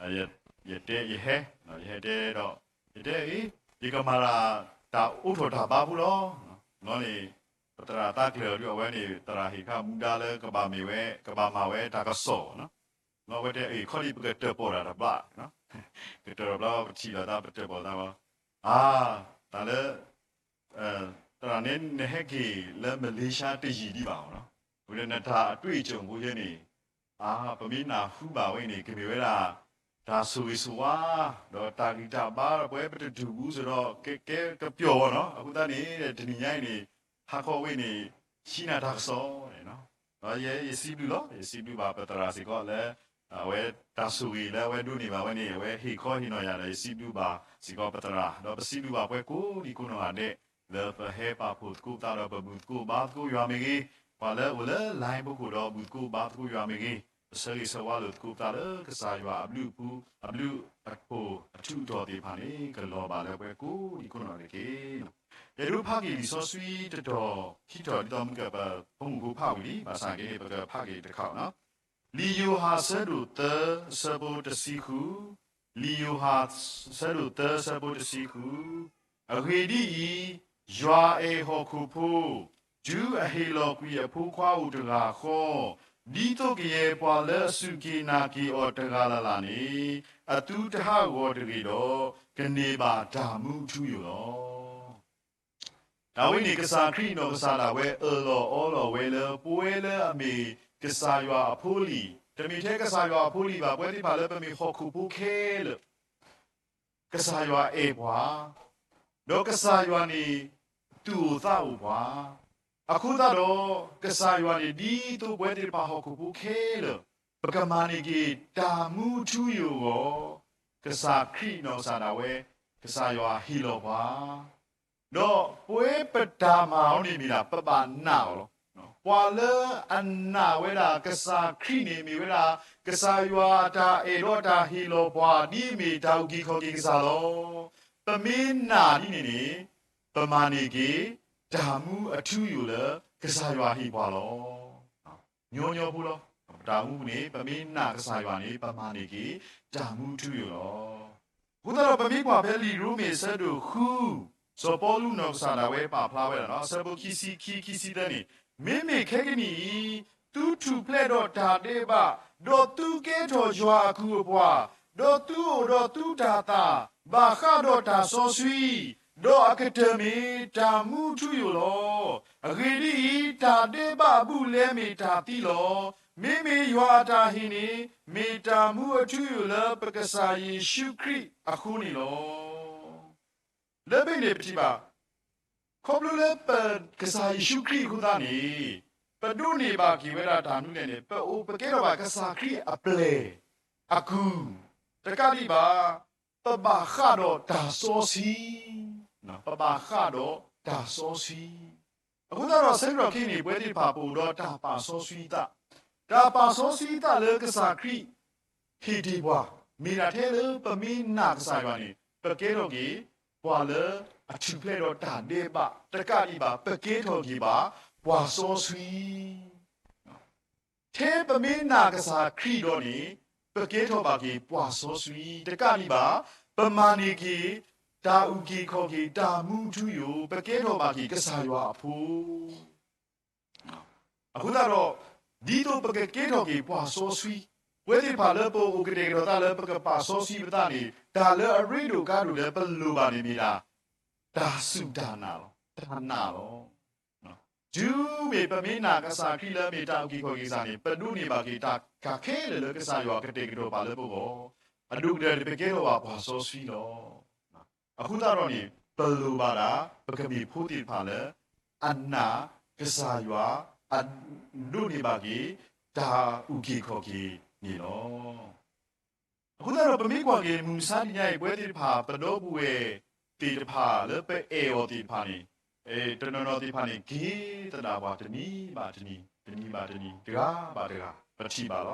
ဒီး ယတဲ ယဟဲ, ယဟဲတဲဒီး ယတဲအံၤ ယကမၤတၢ် တၢ်အိးထီၣ်တၢ်ဘါဖိလီၤ. လီၤန့ၣ် ပသရၣ်သးကျၢၤအီၤဒု အဝဲန့ၣ် သရၣ်ဟ့ၣ်ခါမူဒါလၢကဘၣ်မ့ၢ်ဝဲ ကဘၣ်မၤဝဲတၢ်ကစီၣ်နီၤ. လီၤ အဝဲတဲအံၤ ခီဒံး ပကတၢၣ်ပီၣ်တၢ်တဘျီ, ကတၢၣ်တဘျီ ပထံၣ်လိာ်သး ပတၢၣ်ပီၣ်သးလီၤ. အါ, တၢ်လၢ သရၣ်န့ၣ် နဟဲက့ၤလၢမလ့ၡါတယံာ်ဒံးဘၣ်နီၤ, ဝဲဒၣ်နတၢ်အတွေ့အကြုံဖိယဲန့ၣ်, အါ, ပမ့ၢ်နၢ်ဟူဘၣ်ဝဲန့ၣ် ကမ့ၢ်ဝဲဒၣ် တၢ်ဆိၣ်ဂ့ၤဆိၣ်ဝါ ဒီးတၢ်ဂံၢ်တၢ်ဘါ ပဝဲပတတူၢ်ဘူးစ့ၢ်ဒီး ကဲကဲကပျီၢ်ဝဲနီၤ. အဃိသတးန့ၣ် တနံၤညါအံၤန့ၣ် ဟါခီဝဲန့ၣ် ဟံးနၤတၢ်ကစီၣ်န့ၣ်နီၤ. ဒီးယဲယစံးဘျုးလီၤ, ယစံးဘျုးဘၣ်ပသရၣ်စ့ၢ်ကီးလၢ အဝဲတၢ်ဆိၣ်ဂ့ၤလၢအဝဲဒိးန့ၢ်ဘၣ်ဝဲန့ၣ် အဝဲဟ့ၣ်ခီဟ့ၣ်နီၤယၤဒီး ယစံးဘျုးဘၣ်စ့ၢ်ကီးပသရၣ်, ဒီးပစံးဘျုးဘၣ်ပှၤကိးဒံကိးနီၢ်ဂၤဒဲး လၢပဟဲပာ်ဖှိၣ်သကိးပသးဒီး ပဘူၣ်သကိးဘါသကိးယွၤမ့ၢ်ဂ့ၤ, ပှၤလၢအိၣ်လၢ line ဖီခိၣ်ဒီး ဘူၣ်သကိးဘါသကိးယွၤမ့ၢ်ဂ့ၤ, ပဆၢဂ့ၤဆၢဝါလိာ်သကိးပသးလၢကစၢ်ယွၤအဘျုးအဖှိၣ်, အဘျုးအဖှိၣ်အထူးအတီၤသ့ၣ်တဖၣ်န့ၣ် ကလီၤဘၣ်လၢပှၤကိးဒံကိးနီၢ်ဂၤဒဲးတက့ၢ်. ယအဲၣ်ဒိးဖးက့ၤလံာ်စီဆှံတတီၤ ခံတီၤ ဒ်သိးမုၢ်ကပဖိမုၣ်ဖိဖးဝံၤလံ, ဘၣ်ဆၣ်က့န့ၣ် ပကဖးက့ၤတခါနီၤ. လံာ်ယိၤဟၣ်ဆၢဒိၣ်သၢ ဆၢဖိတဆံဃု, လံာ်ယိၤဟၣ်ဆၢဒိၣ်သၢ ဆၢဖိတဆံဃု, အဂ့ၢ်ဒ်အံၤ, ယွၤအဲၣ်ဟီၣ်ခိၣ်ဖိ, တုၤအဟ့ၣ်လီၤကွံာ်အဖိခွါဧိၤတဂၤဃီ, ဒ်သိးကယဲၢ်ပှၤလၢအစူၢ်က့ၤနာ်က့ၤအီၤတဂၤလၢ်လၢ်န့ၣ်, အသုတဟးဂီၤတဂ့ၤဒီး, ကန့ၢ်ဘၣ်တၢ်မူအထူအယိာ်လီၤ. တၢ်ဝဲန့ၣ် ကစၢ်ခရံာ်နီၢ်ကစၢ်ဒၣ်ဝဲ အၢၣ်လီၤအီလီၤဝဲလၢ ပဝဲလၢအမ့ၢ်ကစၢ်ယွၤအဖိလံၤ, တမ့ၢ်ထဲကစၢ်ယွၤအဖိလံၤဘၣ်, ပဝဲသ့ၣ်တဖၣ်လၢပမ့ၢ်ဟီၣ်ခိၣ်ဖိခဲလၢာ်, ကစၢ်ယွၤအဲၣ်ပှၤ, ဒီးကစၢ်ယွၤန့ၣ် သူၣ်အိၣ်သးအိၣ်ပှၤ, အဃိသတးဒီး ကစၢ်ယွၤန့ၣ် ဒ်သိးပဝဲသ့ၣ်တဖၣ်ဟီၣ်ခိၣ်ဖိခဲလၢာ်, ပကမၤန့ၢ်က့ၤတၢ်မူအထူအယိာ်အဂီၢ်, ကစၢ်ခရံာ်နီၢ်ကစၢ်ဒၣ်ဝဲ, ကစၢ်ယွၤဟ့ၣ်လီၤပှၤ ဒီးပဝဲပတၢ်မၤအီၤန့ၣ်မ့ၢ်ဒၣ် ပဘၣ်နာ်အီၤလီၤ. ပှၤလၢအနာ်ဝဲဒၣ်ကစၢ်ခရံာ်န့ၣ် မ့ၢ်ဝဲဒၣ် ကစၢ်ယွၤအတၢ်အဲၣ်ဒီးတၢ်ဟ့ၣ်လီၤပှၤ ဒ်အမ့ၢ်တၢ်အုၣ်က့ၤခီၣ်က့ၤကစၢ်လီၤ. ပမ့ၢ်နာ်ဒ်န့ၣ်န့ၣ် ပမၤန့ၢ်က့ၤ တၢ်မူအထူအယိာ်လၢကစၢ်ယွၤဟ့ၣ်ပှၤလီၤ. ညီညီဖိလီၤ. ပတၢ်မူန့ၣ် ပမ့ၢ်နာ်ကစၢ်ယွၤန့ၣ် ပမၤန့ၢ်က့ၤ တၢ်မူထူယိာ်လီၤ. အဃိသတးဒီး ပမ့ၢ်ကွၢ်ဖဲလံာ်ရိမ့ၤအဆၢဒိၣ်ဃု, စီၤပီလူးနီၢ်ကစၢ်ဒၣ်ဝဲပာ်ဖျါဝဲဒၣ်လီၤ. အဆၢဖိခံဆံခံ ခံဆံသၢန့ၣ်, မ့မ့ၢ်ခဲကနံၣ်အံၤ, သုထူၣ်ဖျဲးဒီးတၢ်ဒဲးဘး, ဒီးသုကဲထီၣ်ယွၤအကုၢ်အပှၤ, ဒီးသုအိၣ်ဒီးသုတၢ်သၣ်, ဘၣ်ဃးဒီးတၢ်စီဆှံ, ဒီးအကတၢၢ်မ့ၢ်တၢ်မူထူယိာ်လီၤ. အဂ့ၢ်ဒ်အံၤ, တၢ်ဒဲးဘးအဘူးအလဲမ့ၢ်တၢ်သံလီၤ. မ့မ့ၢ်ယွၤအတၢ်ဟ့ၣ်န့ၣ် မ့ၢ်တၢ်မူအထူအယိာ်လၢပကစၢ်ယ့ၣ်ၡူးခရံာ်အဃိန့ၣ်လီၤ. လၢဖဲန့ၣ်ပထံၣ်ဘၣ်, ခီဖျိလၢပကစၢ်ယ့ၣ်ၡူးခရံာ်အဃိသတးန့ၣ်, ပဒိးန့ၢ်ဘၣ်က့ၤဝဲဒၣ်တၢ်မနုၤလဲၣ်န့ၣ် ပအိၣ်ပကဲထီၣ်ဘၣ်ကစၢ်ခရံာ်အပျဲၢ်အကုၢ်, တကးဒံးဘၣ် ပဘၣ်ဃးဒီးတၢ်စီဆှံ, ပဘၣ်ဃးဒီးတၢ်စီဆှံ. အဃိသတးဒီးဆၢကတီၢ်ခဲအံၤန့ၣ် ပဝဲသ့ၣ်တဖၣ်ပအိၣ်ဒီးတၢ်ပာ်စီဆှံသး, တၢ်ပာ်စီဆှံသးလၢကစၢ်ခရံာ် ဟ့ၣ်တ့ၢ်ပှၤ, မ့ၢ်ဒၣ်ထဲလၢပမ့ၢ်နာ်ကစၢ်ယွၤန့ၣ် ပကဲထီၣ်က့ၤ ပှၤလၢအထူၣ်ဖျဲးဒီးတၢ်ဒဲးဘး, တကးဒံးဘၣ် ပကဲထီၣ်က့ၤဘၣ် ပှၤစီဆှံ. ထဲပမ့ၢ်နာ်ကစၢ်ခရံာ်ဒီးန့ၣ် ပကဲထီၣ်ဘၣ်က့ၤပှၤစီဆှံ, တကးဒံးဘၣ် ပမၤန့ၢ်က့ၤ တၢ်အုၣ်က့ၤခီၣ်က့ၤ တၢ်မူထူယိာ်, ပကဲထီၣ်ဘၣ်က့ၤကစၢ်ယွၤအဖိ အဃိသတးဒီး ဒ်သိးပကကဲထီၣ်က့ၤပှၤစီဆှံ, ပဝဲသ့ၣ်တဖၣ်လၢပအိၣ်ကတဲာ်ကတီၤသးလၢပကပာ်စီဆှံပသးန့ၣ် တၢ်လၢအရ့ဒိၣ်ကါဒိၣ်လၢပလိၣ်ဘၣ်န့ၣ်မ့ၢ်ဒၣ် တၢ်စူၢ်တၢ်နာ်လီၤ, တၢ်နာ်လီၤ. တုၤမ့ၢ်ပမ့ၢ်နာ်ကစၢ်ခရံာ်လၢအမ့ၢ်တၢ်အုၣ်က့ၤခီၣ်က့ၤကစၢ်န့ၣ် ပဒိးန့ၢ်ဘၣ်က့ၤတၢ်ကၤခဲလၢာ်လၢကစၢ်ယွၤကတဲာ်ကတီၤပာ်လၢပဂီၢ်, အဒိၣ်ကတၢၢ်န့ၣ် ပကဲထီၣ်ဘၣ်ပှၤစီဆှံလီၤ. အဃိသတးဒီးန့ၣ် ပလိၣ်ဘၣ်ဒၣ် ပကမ့ၢ်ဖိသ့ၣ်တဖၣ်လၢ အနာ်ကစၢ်ယွၤ, အဒိးန့ၢ်ဘၣ်က့ၤ တၢ်အုၣ်က့ၤခီၣ်က့ၤန့ၣ်လီၤ. အဃိသတးဒီး ပမ့ၢ်ကွၢ်က့ၤမုၢ်မဆါတနံၤညါအံၤ ပဝဲသ့ၣ်တဖၣ် ပဒီပုၢ်ဝဲၢ်သ့ၣ်တဖၣ်လၢပအဲၣ်အီၤသ့ၣ်တဖၣ်န့ၣ် တနီၤနီၤသ့ၣ်တဖၣ်န့ၣ် က့ၤသဒၣ်ပှၤတနံၤဘၣ်တနံၤ တနံၤဘၣ်တနံၤ တဂၤဘၣ်တဂၤ ပထံၣ်ဘၣ်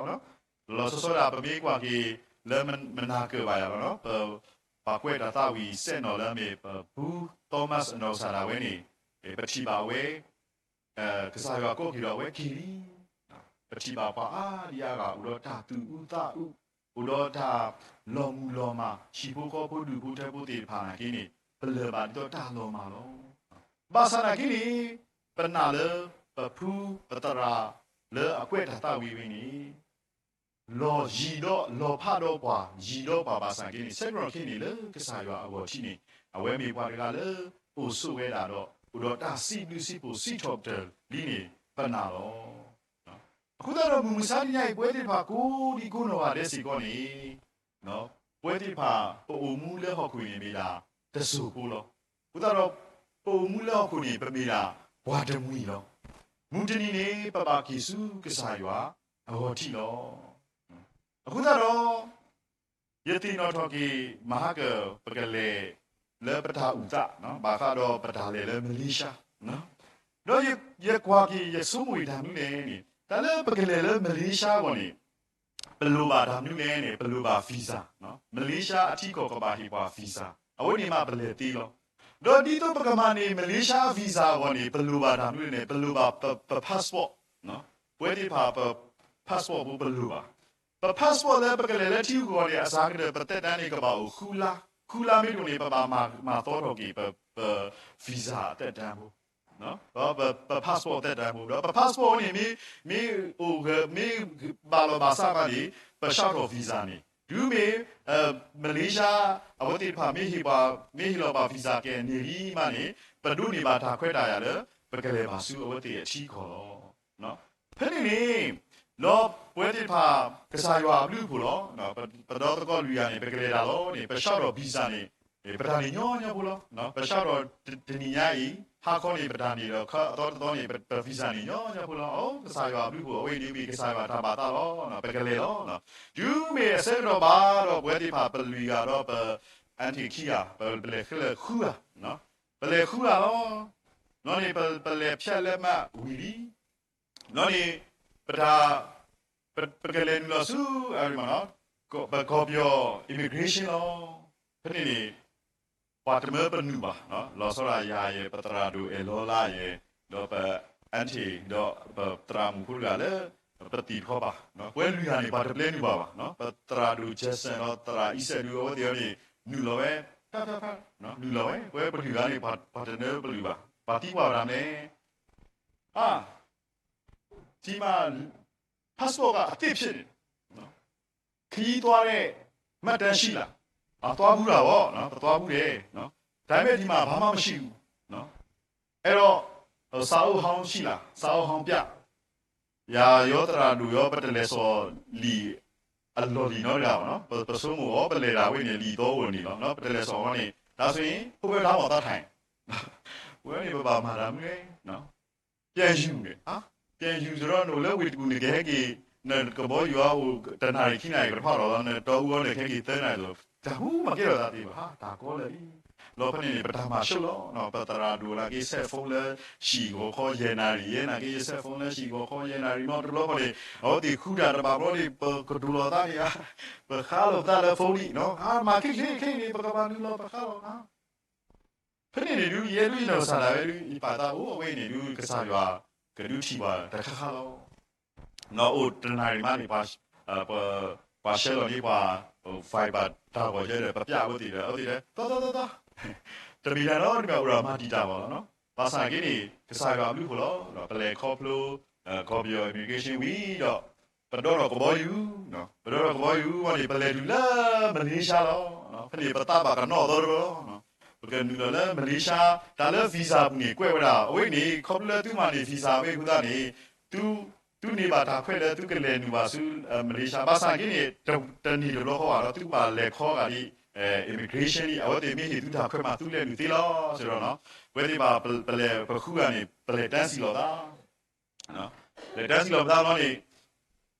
လီၤ. လီၤဆီဆီဒၣ် ပမ့ၢ်ကွၢ်က့ၤလၢမနၤကၢၢ်ဘၣ်ယၤလီၤ, ပ ပှၤကွဲးတၢ်သးဝံၣ်စဲးနီၣ်လၢအမ့ၢ် ပပူၤ Thomas အနီၢ်ကစၢ်ဒၣ်ဝဲန့ၣ် ပထံၣ်ဘၣ်ဝဲ ကစၢ်ယွၤကိးက့ၤဒီးအဝဲက့ၤလံ. ပထံၣ်ဘၣ်ပှၤအါဒံအါဂၤ အိၣ်ဒီးတၢ်သူၣ်အုးသးအုး, အိၣ်ဒီးတၢ်လီၤမုၢ်လီၤမၢ်, ဟံၣ်ဖိဃီဖိဒူၣ်ဖိထၢဖိသ့ၣ်တဖၣ်နာ်က့န့ၣ် ပလၢၢ်ဘၣ်ဒ်သိးတၢ်လီၤမၢ်လီၤ. ဘၣ်ဆၣ်နာ်က့န့ၣ် ပနာ်လၢပဖု ပသရၣ်လၢအကွဲးတၢ်သးဝံၣ်ဝဲန့ၣ် လီၤယံၤဒီးလီၤဖးဒီးပှၤ ယံၤဒီးပှၤဘၣ်ဆၣ်က့န့ၣ် ဆၢကတီၢ်ခဲအံၤန့ၣ် လၢကစၢ်ယွၤအဂီၢ်ထံးန့ၣ် အဝဲမ့ၢ်ပှၤတဂၤလၢ အိၣ်ဆိးဝဲဒၣ်ဒီး အိၣ်ဒီးတၢ်စံးဘျုးစံးဖှိၣ်စံးထီၣ်ပတြၢၤလံန့ၣ် ပနာ်လီၤ. အဃိသတးဒီး မုၢ်မဆါတနံၤညါအံၤ ပဝဲသ့ၣ်တဖၣ် ကိးဒံကိးနီၢ်ဂၤဒဲးစ့ၢ်ကီးန့ၣ် ပဝဲသ့ၣ်တဖၣ် ပအိၣ်မူလၢဟီၣ်ခိၣ်န့ၣ်မ့ၢ်ဒၣ်တစိၢ်ဖိလီၤ. အဃိသတးဒီး ပအိၣ်မူလၢဟီၣ်ခိၣ်န့ၣ် ပမ့ၢ်ဒၣ်ပှၤတမှံၤလီၤ. မုၢ်တနံၤန့ၣ် ပဘၣ်က့ၤဆူကစၢ်ယွၤအဂီၢ်ထံးလီၤ. အဃိသတးဒီး ယသ့ၣ်နီၣ်ထီၣ်က့ၤ မဟါကၢၢ် ပကလဲၤ လၢပတၢ်အုၣ်သး ဘၣ်ဃးဒီးပတၢ်လဲၤလၢ Malaysia ဒီးယကွၢ်က့ၤ ယဆိကမိၣ်အံၤတၢ်မနုၤလဲၣ်န့ၣ် တၢ်လၢပကလဲၤလၢ Malaysia အဂီၢ်န့ၣ် ပလိၣ်ဘၣ်တၢ်မနုၤလဲၣ်န့ၣ် ပလိၣ်ဘၣ် visa, Malaysia အထံကီၢ်ကဘၣ်ဟ့ၣ်ပှၤ visa, အဝဲန့ၣ်မးပလဲၤသ့လီၤ. ဒီးဒ်သိးပကမၤန့ၢ် Malaysia visa အဂီၢ်န့ၣ် ပလိၣ်ဘၣ်တၢ်မနုၤလဲၣ်န့ၣ် ပလိၣ်ဘၣ်ပ passport, ပဝဲသ့ၣ်တဖၣ်ပ passport ဖိပလိၣ်ဘၣ်. ပ passport လၢပကလဲၤလၢထံဂုၤကီၢ်ဂီၤန့ၣ် အစှၤကတၢၢ် ပသက်တမ်းန့ၣ် ကဘၣ်အိၣ်ဃုလါ, ဃုလါမ့ၢ်တအိၣ်န့ၣ် ပဘၣ်မၤသီထီၣ်က့ၤ ပ visa အသက်တမ်းဖိ ဒီးပ passport အသက်တမ်းဖိ ဒီးပ passport န့ၣ် မ့ၢ် မ့ၢ်အိၣ်ဂၢၢ် မ့ၢ်ဘၣ်လီၤဘၣ်စးဘၣ်န့ၣ် ပလျှောက်ထား visa န့ၣ် တုၤမ့ၢ် Malaysia အဝဲသ့ၣ်တဖၣ် မ့ၢ်ဟ့ၣ်ပှၤ မ့ၢ်ဟ့ၣ်လီၤပှၤ visa ကဲန့ၣ်လံမးန့ၣ် ပဒိးန့ၢ်ဘၣ်တၢ်ခွဲးတၢ်ယာ်လၢ ပကလဲၤဘၣ်ဆူအဝဲသ့ၣ်အထံအကီၢ်လီၤ. ဖဲန့ၣ်န့ၣ် ဒီးပဝဲသ့ၣ်တဖၣ် ကစၢ်ယွၤအဘျုးအဖှိၣ်လီၤ. ပဒီသကိးလွံၢ်ဂၤန့ၣ် ပကလဲၤတၢ်လီၤန့ၣ် ပလျှောက်ထား visa န့ၣ် ပတၢ်န့ၣ်ညီညီဖိလီၤ. ပလျှောက်ထား တနံၤညါအံၤ ဟါခီန့ၣ် ပတၢ်န့ၣ်ဒီး ခီအသီတသီန့ၣ် ပ visa န့ၣ် ညီညီဖိလီၤ. အိ ကစၢ်ယွၤအဘျုးအဖှိၣ် အဝဲအံၤန့ၣ်မ့ၢ်ကစၢ်ယွၤတၢ်ဘၣ်သးလီၤ. ပကလဲၤလီၤ. တုၤမ့ၢ်အဆၢကတီၢ်ဘၣ်ဒီး ပဝဲသ့ၣ်တဖၣ်ပလွံၢ်ဂၤဒီးပ auntie ခံဂၤ ပလဲၤဃုဂၤ ပလဲၤဃုဂၤလီၤ. နီၢ်န့ၣ် ပလဲၤဖျဲးလၢမးဝံၤလံ နီၢ်န့ၣ် ပတၢ် ပကလဲၤနုာ်လီၤဆူ ပကီၢ်ပယီၤ immigration လီၤ. ဖဲန့ၣ်န့ၣ် ပှၤတမၢပနုာ်ဘၣ်, လီၤဆီဒၣ်ယၤယဲ ပသရၣ်ဒိၣ်အဲၣ်လီလါယဲ ဒီးပ auntie ဒီးပသရၣ်မုၣ်ဖိတဂၤလၢ ပသံၣ်တခီပၤ, ပဝဲလွံၢ်ဂၤန့ၣ် ပှၤတပျဲနုာ်ဘၣ်ဘၣ်. ပသရၣ်ဒိၣ် Jackson ဒီးသရၣ်အံစဲးဒု အဝဲသ့ၣ်အံၤန့ၣ် နုာ်လီၤဝဲ, နုာ်လီၤဝဲ, ပဝဲပလွံၢ်ဂၤန့ၣ် ပှၤတနၢပနုာ်ဘၣ်, ပှၤသံကွၢ်ဝဲဒၣ်မ့ၢ် အါ ဒီမှာ passport က အသစ်ဖြစ်နေတယ်နော်, ခရီးသွားတဲ့ မှတ်တမ်းရှိလား, အသွားဘူးတာပေါ့နော်, ပသွားဘူးတယ်နော်, ဒါပေမဲ့ဒီမှာဘာမှမရှိဘူးနော်, အဲ့တော့စာအုပ်ဟောင်းရှိလား, စာအုပ်ဟောင်းပြ, ယၤရောသရၣ်ဒိၣ်ရော ပတလဲၤစီၤလံာ်အလီၢ်လံၤနီတဂၤပေါ့နော်, ပဆိကမိၣ်အီၤ ပလဲၤတၢ်ဝဲန့ၣ် လံာ်သီအိၣ်န့ၣ်လီၤနော်, ပတလဲၤစီၤအီၤန့ၣ် ဒါဆိုရင် ဟိုဘက်ထားမှာ သွားထိုင်, ဝဲန့ၣ်ပဘၣ်မၤတၢ်မနုၤလဲၣ်နော်, ပြန်ယူမယ်, ဟာ ပယူၤစရီနအိၣ်လၢဝ့ၢ်တကူၣ်န့ၣ် ကဟဲက့ၤ နကဘီယူၤအအိၣ်တနၣ်ရံၣ်ခံနၣ်ရံၣ် ကတဖၣ်လီၤလီၤ နတီအူအီၤန့ၣ် ကဟဲက့ၤသၢနၣ်ရံၣ်လီၤ. တၢ်ဟူမၤကဲထီၣ်သးသ့ဘၣ် တၢ်ကီလၢာ်လံ. လီၤဖဲန့ၣ်န့ၣ် ပတၢ်မၤဆိလီၤ. ပသရၣ်ဒိၣ်နာ်က့ ဆဲးဖိလၢ ဟံၣ်ဂီၤခီယဲၢ်နၣ်ရံၣ် ယဲနာ်က့ ယဆဲးဖိလၢ ဟံၣ်ဂီၤခီယဲၢ်နၣ်ရံၣ် မ့ၢ်တဘျီဃီန့ၣ် အဝဲသ့ၣ်ဃုတၢ်တဘၣ်ဘျီန့ၣ် ပကတိၤလီၤသးန့ၣ်ဧါ ပဃါလီၤပသးလၢဖိလံ မၤခဲခဲခဲန့ၣ် ပကဘၣ်နုာ်လီၤပဃါလီၤ ဖဲန့ၣ်န့ၣ်ဒုး ယဲဒုးယနီၢ်ကစၢ်ဒၣ်ဝဲဒုး ယပာ်သးအိၣ်အဝဲအံၤန့ၣ်ဒုး ကစၢ်ယွၤကဒုးထံၣ်ပှၤတခါခါလီၤ. အိၣ်တနၣ်ရံၣ်မးန့ၣ် ပှၤဆှၢလီၤန့ၢ်ပှၤ Viber တၢ်ဂီၤယဲဒီး ပပျးအဝဲသ့ၣ်ဒီး အဝဲသ့ၣ်ဒီး သီသီသီသီ တမ့ၢ်တၢ်နီတမံၤ အိၣ်ဒီးမၤတံာ်တာ်ဘၣ်လီၤ. ဘၣ်ဆၣ်က့န့ၣ် ကစၢ်ယွၤအဘျုးအဖှိၣ်လီၤ. ပလဲၤခီဖျိ ကီၢ်ပယီၤ immigration ဝံၤဒီး ပဒီထီၣ်ကဘီယူၤ ပဒီထီၣ်ကဘီယူၤဝံၤန့ၣ် ပလဲၤတုၤလၢမလ့ၡါလီၤ. ဖဲန့ၣ်ပသးဘၣ်ကနီၣ်အသီတဘျီလီၤ. ပကနုာ်လီၤလၢမလ့ၡါ တၢ်လၢ visa ပူၤန့ၣ် ကွဲးဝဲဒၣ် အဝဲန့ၣ် ခီဖျိလၢသုမၤန့ၢ် visa ဝဲအဃိသတးန့ၣ် သုန့ၢ်ဘၣ်တၢ်ခွဲးလၢသုကလဲၤနုာ်ဘၣ်ဆူ မလ့ၡါ ဘၣ်ဆၣ်က့န့ၣ် တန့ၢ်တဘျီဃီဘၣ်ဒီး သုကဘၣ်လဲၤခီဂာ်ဒ် immigration န့ၣ် အဝဲသ့ၣ်မ့ၢ်ဟ့ၣ်သုတၢ်ခွဲးမး သုလဲၤနုာ်သ့လီၤ စ့ၢ်ဒီး ပဝဲသ့ၣ်ဘၣ်ပလဲၤပဃုဂၤန့ၣ် ပလဲၤတၢ်စံၣ်လီၤသး လဲၤတၢ်စံၣ်လီၤပသးဘျီန့ၣ်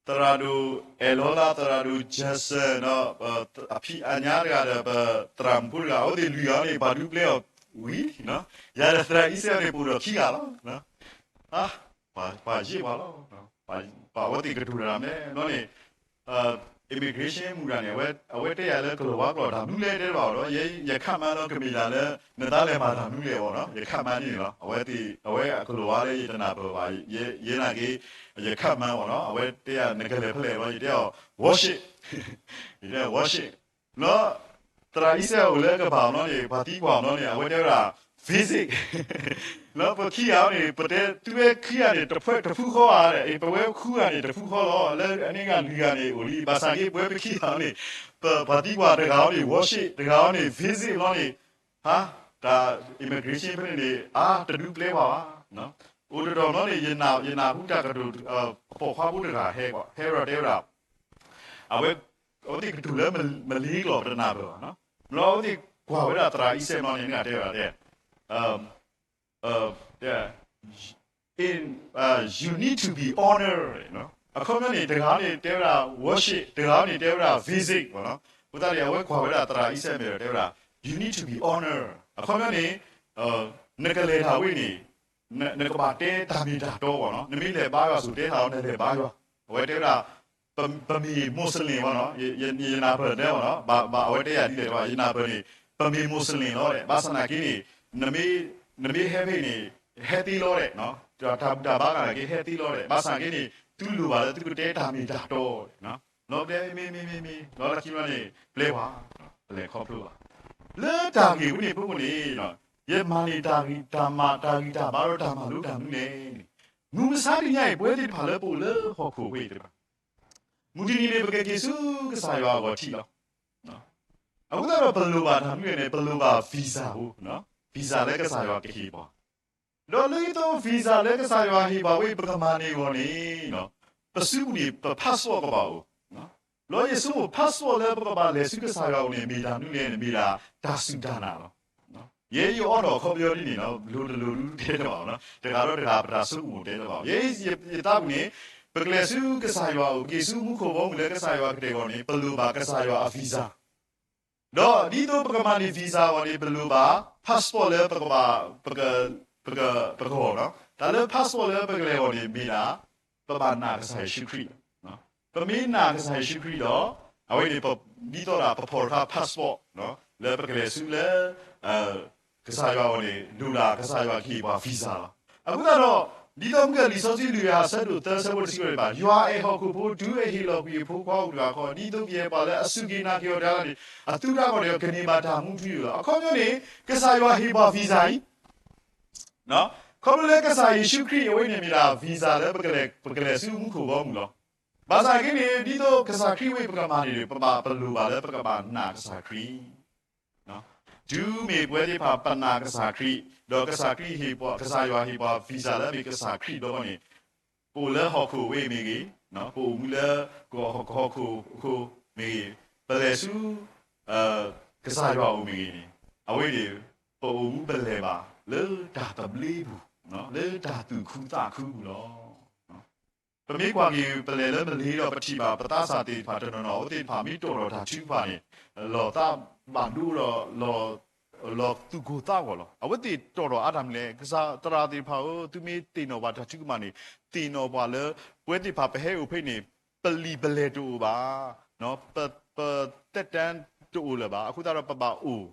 သရၣ်ဒိၣ်အဲၣ်လီၤလါ သရၣ်ဒိၣ် Jackson ဒီး အဖံးအညါတဂၤဒီး ပသရၣ်မုၣ်ဖိတဂၤ အဝဲသ့ၣ်လွံၢ်ဂၤန့ၣ် ပှၤဒုးပျဲအီၤဝံၤ ယၤဒီးသရၣ်အံၤစဲးန့ၣ် ပအိၣ်ဒီးခံဂၤလီၤ. ပှၤယံာ်ပှၤလီၤ ပှၤအဝဲသ့ၣ်ကတိၤတၢ်မ့ၢ်ဘျီန့ၣ် immigration မူဒါန့ၣ် အဝဲတဲယၤလၢကလီၤဝါကျိာ်တၢ်မနုၤလဲၣ်တဲတဘၣ်ဒီး ယဲယခၣ်မါလီၤကမ့ၢ်ဒၣ်လၢ နသးလဲၤမၤတၢ်မနုၤလဲၣ်ဘၣ်ဒီး ယခၣ်မါန့ၣ်လီၤ. အဝဲအကလီၤဝါလၢယတနၢ်ပၢၢ်ဘၣ် ယဲနာ်က့ ယခၣ်မါဘၣ်ဒီး အဝဲတဲယၤနကလဲၤဖဲလဲၣ်ဘျီ ယတဲအီၤ worship ယတဲ worship လီၤ သရၣ်အံၤစဲးအိၣ်လၢကဘၣ်အီၤဘျီန့ၣ် ပှၤသံကွၢ်အီၤဘျီန့ၣ် အဝဲတဲဝဲဒၣ် visit လီၤ ပခံဂၤန့ၣ် ပတဲသုဝဲခံဂၤန့ၣ် တဖုဃီဧါ ပဝဲဃုဂၤန့ၣ် တဖုဃီလီၤ လၢအန့ၣ်ဂၤလွံၢ်ဂၤန့ၣ်အိၣ်လံ ဘၣ်ဆၣ်က့ပဝဲပခံဂၤန့ၣ် ပှၤသံကွၢ်တဂၤအီၤန့ၣ် worship တဂၤအီၤန့ၣ် visit လီၤန့ၣ် ဟါ တၢ် immigration ဖဲန့ၣ်န့ၣ် အါ တဒုးပျဲပှၤဘၣ် အိၣ်တတီၤဘျီန့ၣ် ယနၢ်ဟူတၢ်ကတိၤ ပိာ်ခွါဖိတဂၤ ဟဲဒီးတဲဝဲဒၣ် အဝဲ အဝဲသ့ၣ်ကတိၤလၢမလ့ကျိာ်ပတနၢ်ပၢၢ်ဘၣ် ဘျီအဝဲသ့ၣ်ကွၢ်ဝဲဒၣ်သရၣ်အံၤစဲးဘျီန့ၣ် နကတဲဝဲဒၣ်တဲ in, uh, you need to be honored အခီပညီန့ၣ် တဂၤန့ၣ်တဲဝဲဒၣ် worship တဂၤန့ၣ်တဲဝဲဒၣ် visit အဃိသတးန့ၣ် အဝဲကွၢ်ဝဲဒၣ်သရၣ်အံၤစဲးဘျီဒီးတဲဝဲဒၣ် you need to be honored အခီပညီန့ၣ် နကလဲၤတၢ်ဝဲန့ၣ် နကဘၣ်တဲတၢ်မ့ၢ်တၢ်တီဘၣ်နီၤ, နမ့ၢ်လဲၤဘါယွၤဆိၣ်တဲတၢ်အီၤ နလဲၤဘါယွၤ, အဝဲတဲဝဲဒၣ် ပမ့ၢ် Muslim ဘၣ်နီၤ, ယနၢ်ပၢၢ်တဲဘၣ်နီၤ, ဘၣ်အဝဲတဲယၤဒ်လဲၣ်တဘၣ်, ယနၢ်ပၢၢ်န့ၣ် ပမ့ၢ် Muslim လီၤဒဲး, ဘၣ်ဆၣ်နာ်က့န့ၣ် နမ့ၢ်ဟဲဖဲန့ၣ် ဟဲသ့လီၤဒဲး, တၢ်ဘူၣ်တၢ်ဘါဂၤနာ်က့ဟဲသ့လီၤဒဲး, ဘၣ်ဆၣ်နာ်က့န့ၣ် သုလိၣ်ဘၣ်လၢသုကတဲတၢ်မ့ၢ်တၢ်တီဒဲး, လီၤဒဲးမ့ၢ်မ့ၢ်မ့ၢ်မ့ၢ် လီၤလၢခံဘျီန့ၣ် ပျဲပှၤ ပလဲၤခီဖျိဘၣ်, လၢတၢ်ဂ့ၢ်ဝဲန့ၣ်ဖဲန့ၣ် ယမၤန့ၢ်တၢ်ဂံၢ်တၢ်မၤ တၢ်ဂံၢ်တၢ်ဘါဒီးတၢ်မၤလိတၢ်မနုၤလဲၣ်န့ၣ်, မုၢ်မဆါတနံၤညါအံၤ ပဝဲသ့ၣ်တဖၣ်လၢပအိၣ်လၢဟီၣ်ခိၣ်ဝဲသ့ၣ်တဖၣ် မုၢ်တနံၤန့ၣ် ပကက့ၤဆူကစၢ်ယွၤအဂီၢ်ထံးလီၤ. အဃိသတးဒီး ပလိၣ်ဘၣ်တၢ်မနုၤလဲၣ်န့ၣ် ပလိၣ်ဘၣ် visa ဖိ, visa လၢကစၢ်ယွၤကဟ့ၣ်ပှၤ, ဒီးလၢဒ်သိး visa လၢကစၢ်ယွၤဟ့ၣ်ပှၤဝဲ ပကမၤန့ၢ်အဂီၢ်န့ၣ် ပစုပူၤန့ၣ် ပ passport ကဘၣ်အိၣ်, ဘျီယဆိကမိၣ် passport လၢပကဘၣ်လဲၤဆူကစၢ်ယွၤအအိၣ်န့ၣ် မ့ၢ်တၢ်မနုၤလဲၣ်န့ၣ် မ့ၢ်ဒၣ်တၢ်စူၢ်တၢ်နာ်လီၤ. ယဲယအီဒီးခီပညီဒ်န့ၣ် လိၤတလိၤဒုးတဲတဘၣ်, တဂၤဒီးတဂၤပတၢ်ဆိကမိၣ်တဲတဘၣ်, ယဲယသးပူၤန့ၣ် ပကလဲၤဆူကစၢ်ယွၤအအိၣ် ပက့ၤဆူမူခိၣ်ဘီမုၢ်လၢကစၢ်ယွၤကတဲာ်အဂီၢ်န့ၣ် ပလိၣ်ဘၣ်ကစၢ်ယွၤအ visa, ဒီးဒ်သိးပကမၤန့ၢ် visa အဂီၢ်န့ၣ် ပလိၣ်ဘၣ် passport လၢပကဘၣ် ပကဂီၢ်, တၢ်လၢ passport လၢပကလဲၤအဂီၢ်န့ၣ်မ့ၢ်ဒၣ် ပဘၣ်နာ်ကစၢ်ယ့ၣ်ၡူးခရံာ်, ပမ့ၢ်နာ်ကစၢ်ယ့ၣ်ၡူးခရံာ်ဒီး အဝဲန့ၣ် ဒ်သိးဒၣ်ပဖီၣ်တခါ passport လၢပကလဲၤဆူလၢ ကစၢ်ယွၤအဂီၢ်န့ၣ် လိၣ်ဒၣ်ကစၢ်ယွၤကဟ့ၣ်ပှၤ visa လီၤ. အဃိသတးဒီး ဒ်သိးမုၢ်ကလံာ်စီဆှံလွံၢ်ဂၤဆၢဒိၣ်သၢဆၢဖိတဆံန့ၣ်ဘၣ်, ယွၤအဲၣ်ဟီၣ်ခိၣ်ဖိတုၤအဟ့ၣ်လီၤကွံာ်အဖိခွါအိၣ်တဂၤဃီ, ဒ်သိးကယဲၢ်ပှၤလၢအစူၢ်က့ၤနာ်က့ၤအီၤတဂၤန့ၣ် အသုတၢ်ဂီၤန့ၣ် ကန့ၢ်ဘၣ်တၢ်မူထူယိာ်လီၤ. အခီပညီန့ၣ် ကစၢ်ယွၤဟ့ၣ်ပှၤ visa အံၤ ခီဖျိလၢကစၢ်ယ့ၣ်ၡူးခရံာ်အဝဲန့ၣ်မ့ၢ်ဒၣ် visa လၢပကလဲၤဆူမူခိၣ်ဘီမုၢ်လီၤ. ဘၣ်ဆၣ်က့န့ၣ် ဒ်သိးကစၢ်ခရံာ်ဝဲပကမၤန့ၢ်န့ၣ် ပဘၣ်ပလိၣ်ဘၣ်လၢပကဘၣ်နာ်ကစၢ်ခရံာ် တုၤမ့ၢ်ပဝဲသ့ၣ်တဖၣ်ပနာ်ကစၢ်ခရံာ် ဒီးကစၢ်ခရံာ်ဟ့ၣ်ပှၤ ကစၢ်ယွၤဟ့ၣ်ပှၤ visa လၢမ့ၢ်ကစၢ်ခရံာ်ဒီးန့ၣ် ပအိၣ်လၢဟီၣ်ခိၣ်ဝဲမ့ၢ်ဂ့ၤ, ပအိၣ်မူလၢကဟီၣ်ခိၣ် ဟီၣ်ခိၣ်မ့ၢ်ဂ့ၤ, ပလဲၤဆူ ကစၢ်ယွၤအအိၣ်မ့ၢ်ဂ့ၤန့ၣ် အဝဲန့ၣ် ပအိၣ်မူပလဲၤဘၣ်လၢတၢ်သဘျ့ပူၤ, လၢတၢ်သူၣ်ခုသးခုပူၤလီၤ. ပမ့ၢ်ကွၢ်က့ၤပလဲၤလၢမလ့ၤဒီး ပထံၣ်ဘၣ်ပသးစၢ်သ့ၣ်တဖၣ်တနီၤနီၤ အဝဲသ့ၣ်တဖၣ်မ့ၢ်တီၣ်ထီၣ်တၢ်ထုကဖၣ်န့ၣ် လီၤသးဘၣ်ဒိဒီး လီၤသူၣ်ကိၢ်သးဂီၤလီၤ. အဝဲသ့ၣ်တီၣ်ထီၣ်အါတၢ်မနုၤလဲၣ်, ကစၢ်သရၣ်သ့ၣ်တဖၣ်ဧၢ, သုမ့ၢ်သ့ၣ်နီၣ်ပှၤတၢ်ထုကဖၣ်န့ၣ် သ့ၣ်နီၣ်ပှၤလၢ ပဝဲသ့ၣ်တဖၣ်ပဟဲအိၣ်ဖဲန့ၣ် ပလံာ်ပလဲၢ်တအိၣ်ဘၣ်, ပ ပသက်တမ်းတအိၣ်လၢၤဘၣ်. အဃိသတးဒီးပဘၣ်အိၣ်,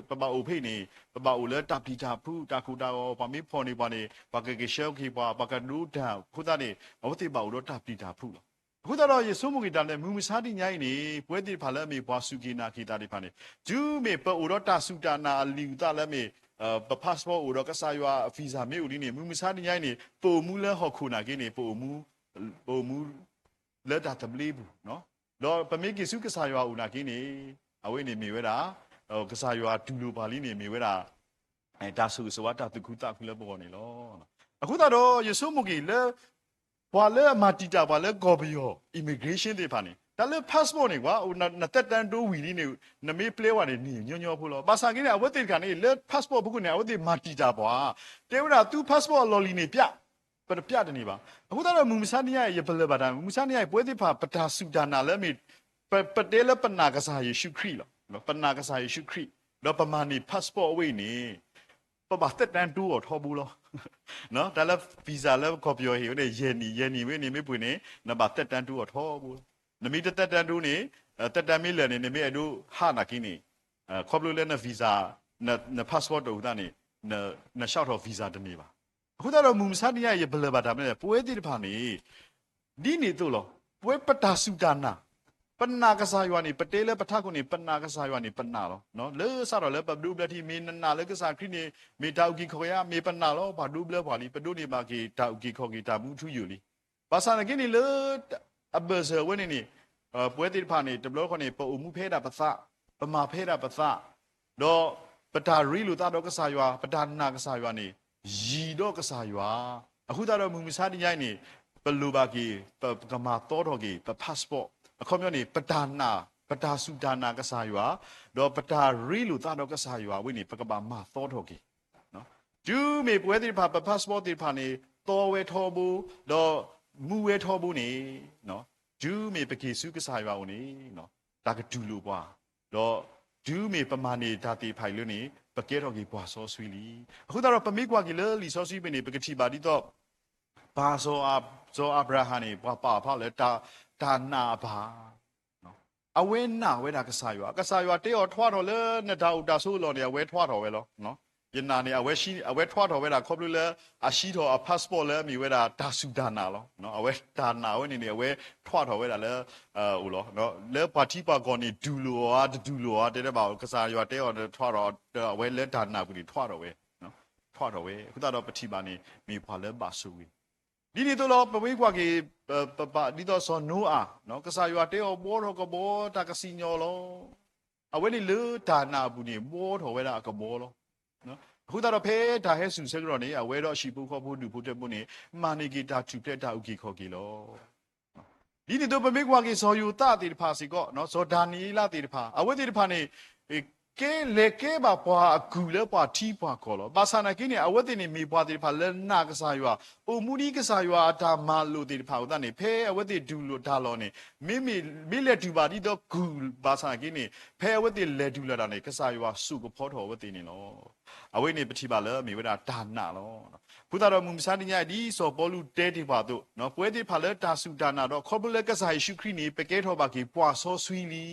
ပဘၣ်အိၣ်ဖဲန့ၣ် ပဘၣ်အိၣ်လၢတၢ်ပျံၤတၢ်ဖုး တၢ်ကိၢ်တၢ်ဂီၤ, ပှၤမ့ၢ်ဖီၣ်န့ၢ်ပှၤန့ၣ် ပှၤကကဆှၢက့ၤပှၤ, ပှၤကဒိတၢ်, အဃိသတးန့ၣ် အဝဲသ့ၣ်ဘၣ်အိၣ်ဒီးတၢ်ပျံၤတၢ်ဖုးလီၤ. အဃိသတးဒီးယဆိကမိၣ်က့ၤတၢ်လၢ မုၢ်မဆါတနံၤအံၤန့ၣ် ပဝဲသ့ၣ်တဖၣ်လၢအမ့ၢ်ပှၤစူၢ်က့ၤနာ်က့ၤသးသ့ၣ်တဖၣ်န့ၣ် တုၤမ့ၢ်ပအိၣ်ဒီးတၢ်စူၢ်တၢ်နာ်အလံာ်အုၣ်သးလၢမ့ၢ် ပ passport အိၣ်ဒီးကစၢ်ယွၤ visa မ့ၢ်အိၣ်လံန့ၣ် မုၢ်မဆါတနံၤအံၤန့ၣ် ပအိၣ်မူလၢဟီၣ်ခိၣ်နာ်က့န့ၣ် ပအိၣ်မူ ပအိၣ်မူ လၢတၢ်သဘျ့ပူၤ, ဒီးပမ့ၢ်က့ၤဆူကစၢ်ယွၤအအိၣ်နာ်က့န့ၣ် အဝဲန့ၣ်မ့ၢ်ဝဲဒၣ် ကစၢ်ယွၤတူၢ်လိာ်ပှၤလံန့ၣ် မ့ၢ်ဝဲဒၣ် တၢ်ဆိၣ်ဂ့ၤဆိၣ်ဝါတၢ်သူၣ်ခုသးခုလၢပဂီၢ်န့ၣ်လီၤ. အဃိသတးဒီးယဆိကမိၣ်က့ၤလၢ ပှၤလၢအမၤတံာ်တာ်ပှၤလၢကီၢ်ပယီၤ immigration သ့ၣ်တဖၣ်န့ၣ် တၢ်လၢ passport န့ၣ်ကွၢ် နသက်တမ်းတိုးဝံၤလံန့ၣ် နမ့ၢ်ပျဲဝဲန့ၣ် န့ၢ်ညီညီဖိလီၤ. ဘၣ်ဆၣ်က့န့ၣ် အဝဲသ့ၣ်တဖၣ်န့ၣ် လၢ passport အဖီခိၣ်န့ၣ် အဝဲသ့ၣ်မၤတံာ်တာ်ပှၤ, တဲဝဲဒၣ်သု passport အလီၢ်လံၤန့ၣ်ပျဲ, ပတပျဲတန့ၢ်ဘၣ်. အဃိသတးဒီးမုၢ်မဆါတနံၤအံၤ ယပလၢၢ်ဘၣ်တၢ် မုၢ်မဆါတနံၤအံၤ ပဝဲသ့ၣ်တဖၣ် ပတၢ်စူၢ်တၢ်နာ်လၢမ့ၢ် ပ ပတဲလၢပနာ်ကစၢ်ယ့ၣ်ၡူးခရံာ်လီၤ. ပနာ်ကစၢ်ယ့ၣ်ၡူးခရံာ် ဒီးပမၤန့ၢ် passport အဝဲအံၤန့ၣ် ပဘၣ်သက်တမ်းတိုးအီၤထီဘိလီၤ. တၢ်လၢ visa လၢကီၢ်ပယီၤဟ့ၣ်ဝဲန့ၣ် ယဲၢ်နံၣ် ယဲၢ်နံၣ်ဝဲန့ၣ် မ့ၢ်ပှ့ၤန့ၣ် နဘၣ်သက်တမ်းတိုးအီၤထီဘိလီၤ. နမ့ၢ်တသက်တမ်းတိုးန့ၣ် သက်တမ်းမ့ၢ်လၢာ်န့ၣ် နမ့ၢ်အဲၣ်ဒိးဟးနာ်က့န့ၣ် ခီဖျိလၢန visa န passport တအိၣ်သးန့ၣ် န လျှောက်ထီၣ် visa တန့ၢ်ဘၣ်. အဃိသတးဒီးမုၢ်မဆါတနံၤအံၤ ယပလၢၢ်ဘၣ်တၢ်မနုၤလဲၣ်, ပဝဲသ့ၣ်တဖၣ်န့ၣ် ဒ်န့ၣ်အသိးလီၤ. ပဝဲပတၢ်စူၢ်တၢ်နာ် ပနာ်ကစၢ်ယွၤန့ၣ် ပတဲလၢပထးခိၣ်န့ၣ် ပနာ်ကစၢ်ယွၤန့ၣ် ပနာ်လီၤ. လၢစးထီၣ်လၢပဒိးဘျၢထံ မ့ၢ်နနာ်လၢကစၢ်ခရံာ်န့ၣ် မ့ၢ်တၢ်အုၣ်က့ၤခီၣ်က့ၤဧါ, မ့ၢ်ပနာ်လီၤ. ပှၤဒိးဘျၢပှၤလံ, ပဒိးန့ၢ်ဘၣ်က့ၤတၢ်အုၣ်က့ၤခီၣ်က့ၤတၢ်မူထူယိာ်လံ. ဘၣ်ဆၣ်သနာ်က့န့ၣ်လၢ အဘၢၣ်စၢၤဝဲန့ၣ်န့ၣ် ပဝဲသ့ၣ်တဖၣ်န့ၣ် တဘျီတခီၣ်န့ၣ် ပအိၣ်မူဖဲဒၣ်ပသး, ပမၤဖဲဒၣ်ပသး, ဒီးပတၢ်ရ့လိာ်သးဒီးကစၢ်ယွၤ, ပတၢ်နာ်ကစၢ်ယွၤန့ၣ် ယံၤဒီးကစၢ်ယွၤ. အဃိသတးဒီးမုၢ်မဆါတနံၤအံၤန့ၣ် ပလိၣ်ဘၣ်က့ၤ ပ ပကမၤသီထီၣ်က့ၤ ပ passport, အခီပညီန့ၣ် ပတၢ်နာ်, ပတၢ်စူၢ်တၢ်နာ်ကစၢ်ယွၤ, ဒီးပတၢ်ရ့လိာ်သးဒီးကစၢ်ယွၤဝဲန့ၣ် ပကဘၣ်မၤသီထီၣ်က့ၤ တုၤမ့ၢ်ပဝဲသ့ၣ်တဖၣ် ပ passport သ့ၣ်တဖၣ်န့ၣ် သီဝဲထီဘိ, ဒီးမူဝဲထီဘိန့ၣ်, တုၤမ့ၢ်ပက့ၤဆူကစၢ်ယွၤအအိၣ်န့ၣ် တၢ်ကတူၢ်လိာ်ပှၤ, ဒီးတုၤမ့ၢ်ပမၤန့ၢ်တၢ်သ့ၣ်တဖၣ်အံၤလၢန့ၣ် ပကဲထီၣ်က့ၤပှၤစီဆှံလံ. အဃိသတးဒီး ပမ့ၢ်ကွၢ်က့ၤလၢလံာ်စီဆှံဖဲန့ၣ် ပကထံၣ်ဘၣ်ဒ်သိး ပၢ်စီၤအၤဘြၤဟၣ်န့ၣ် ပှၤပာ်အဖီလာ်လၢ တၢ်နာ်အပၢ် အဝဲနာ်ဝဲဒၣ်ကစၢ်ယွၤ, ကစၢ်ယွၤတဲအီၤထွါထီၣ်လၢနတၢ်အိၣ်တၢ်ဆိးအလီၢ်န့ၣ် အဝဲထွါထီၣ်ဝဲလီၤ. ယနာ်န့ၣ် အဝဲထွါထီၣ်ဝဲဒၣ်ခီဖျိလၢ အဟံးထီၣ်အ passport လၢအမ့ၢ်ဝဲဒၣ်တၢ်စူၢ်တၢ်နာ်လီၤ. အဝဲတၢ်နာ်ဝဲန့ၣ်န့ၣ် အဝဲထွါထီၣ်ဝဲဒၣ်လၢ အိၣ်လီၤ. လၢပှၤထံပှၤကီၢ်န့ၣ် တူၢ်လိာ်အီၤဧါ တတူၢ်လိာ်အီၤဧါ တဲတဘၣ် ကစၢ်ယွၤတဲအီၤထွါထီၣ် အဝဲလၢတၢ်နာ်ပူၤန့ၣ်ထွါထီၣ်ဝဲ, ထွါထီၣ်ဝဲ. အဃိသတးဒီးပထံၣ်ဘၣ်န့ၣ် မ့ၢ်ပှၤလၢဘၣ်ဆိၣ်ဂ့ၤ ဒ်န့ၣ်အသိးလီၤ. ပမ့ၢ်ကွၢ်က့ၤ ပပာ်ဒ်သိးစီၤနိအၤ, ကစၢ်ယွၤတဲအီၤဘှီထီၣ်ကဘီ တၢ်ကစံၣ်ညီၣ်လီၤ. အဝဲန့ၣ်လၢတၢ်နာ်အပူၤန့ၣ် ဘှီထီၣ်ဝဲဒၣ်အကဘီလီၤ. အဃိသတးဒီးဖဲတၢ်ဟဲစူၣ်ဆၢကတီၢ်န့ၣ် အဝဲဒီးအဟံၣ်ဖိဃီဖိဒူၣ်ဖိထၢဖိန့ၣ် မၤန့ၢ်က့ၤတၢ်ထူၣ်ဖျဲးတၢ်အုၣ်က့ၤခီၣ်က့ၤလီၤ. ဒ်န့ၣ်အသိး ပမ့ၢ်ကွၢ်က့ၤစီၤယိၤသးသ့ၣ်တဖၣ်စ့ၢ်ကီး, စီၤဒၤနံးယ့လးသ့ၣ်တဖၣ် အဝဲသ့ၣ်တဖၣ်န့ၣ် ကဲလဲၤကဲဘၣ်ပှၤအကုၢ်လၢပှၤထံပှၤကီၢ်လီၤ. ဘၣ်ဆၣ်သနာ်က့န့ၣ် အဝဲသ့ၣ်န့ၣ်မ့ၢ်ပှၤသ့ၣ်တဖၣ်လၢနာ်ကစၢ်ယွၤ, အိၣ်မူဒ်ကစၢ်ယွၤအတၢ်မၤလိာ်သ့ၣ်တဖၣ်အဃိသတးန့ၣ် ဖဲအဝဲသ့ၣ်တူၢ်လိာ်တၢ်လီၢ်န့ၣ် မ့မ့ၢ် မ့ၢ်လဲၤတုၤဘၣ်ဒ်သိးကုၢ်ဘၣ်ဆၣ်သနာ်က့န့ၣ် ဖဲအဝဲသ့ၣ်လဲၤတုၤလၢတၢ်န့ၣ် ကစၢ်ယွၤစိာ်ကဖီထီၣ်အဝဲသ့ၣ်န့ၣ်လီၤ. အဝဲန့ၣ်ပထံၣ်ဘၣ်လၢမ့ၢ်ဝဲဒၣ်တၢ်နာ်လီၤ. အဃိသတးဒီးမုၢ်မဆါတနံၤညါအံၤ ဒ်စီၤပီလူးတဲတ့ၢ်ပှၤအသိး, ပဝဲသ့ၣ်တဖၣ်လၢတၢ်စူၢ်တၢ်နာ်ဒီး ခီဖျိလၢကစၢ်ယ့ၣ်ၡူးခရံာ်န့ၣ် ပကဲထီၣ်ဘၣ်က့ၤပှၤစီဆှံလံ.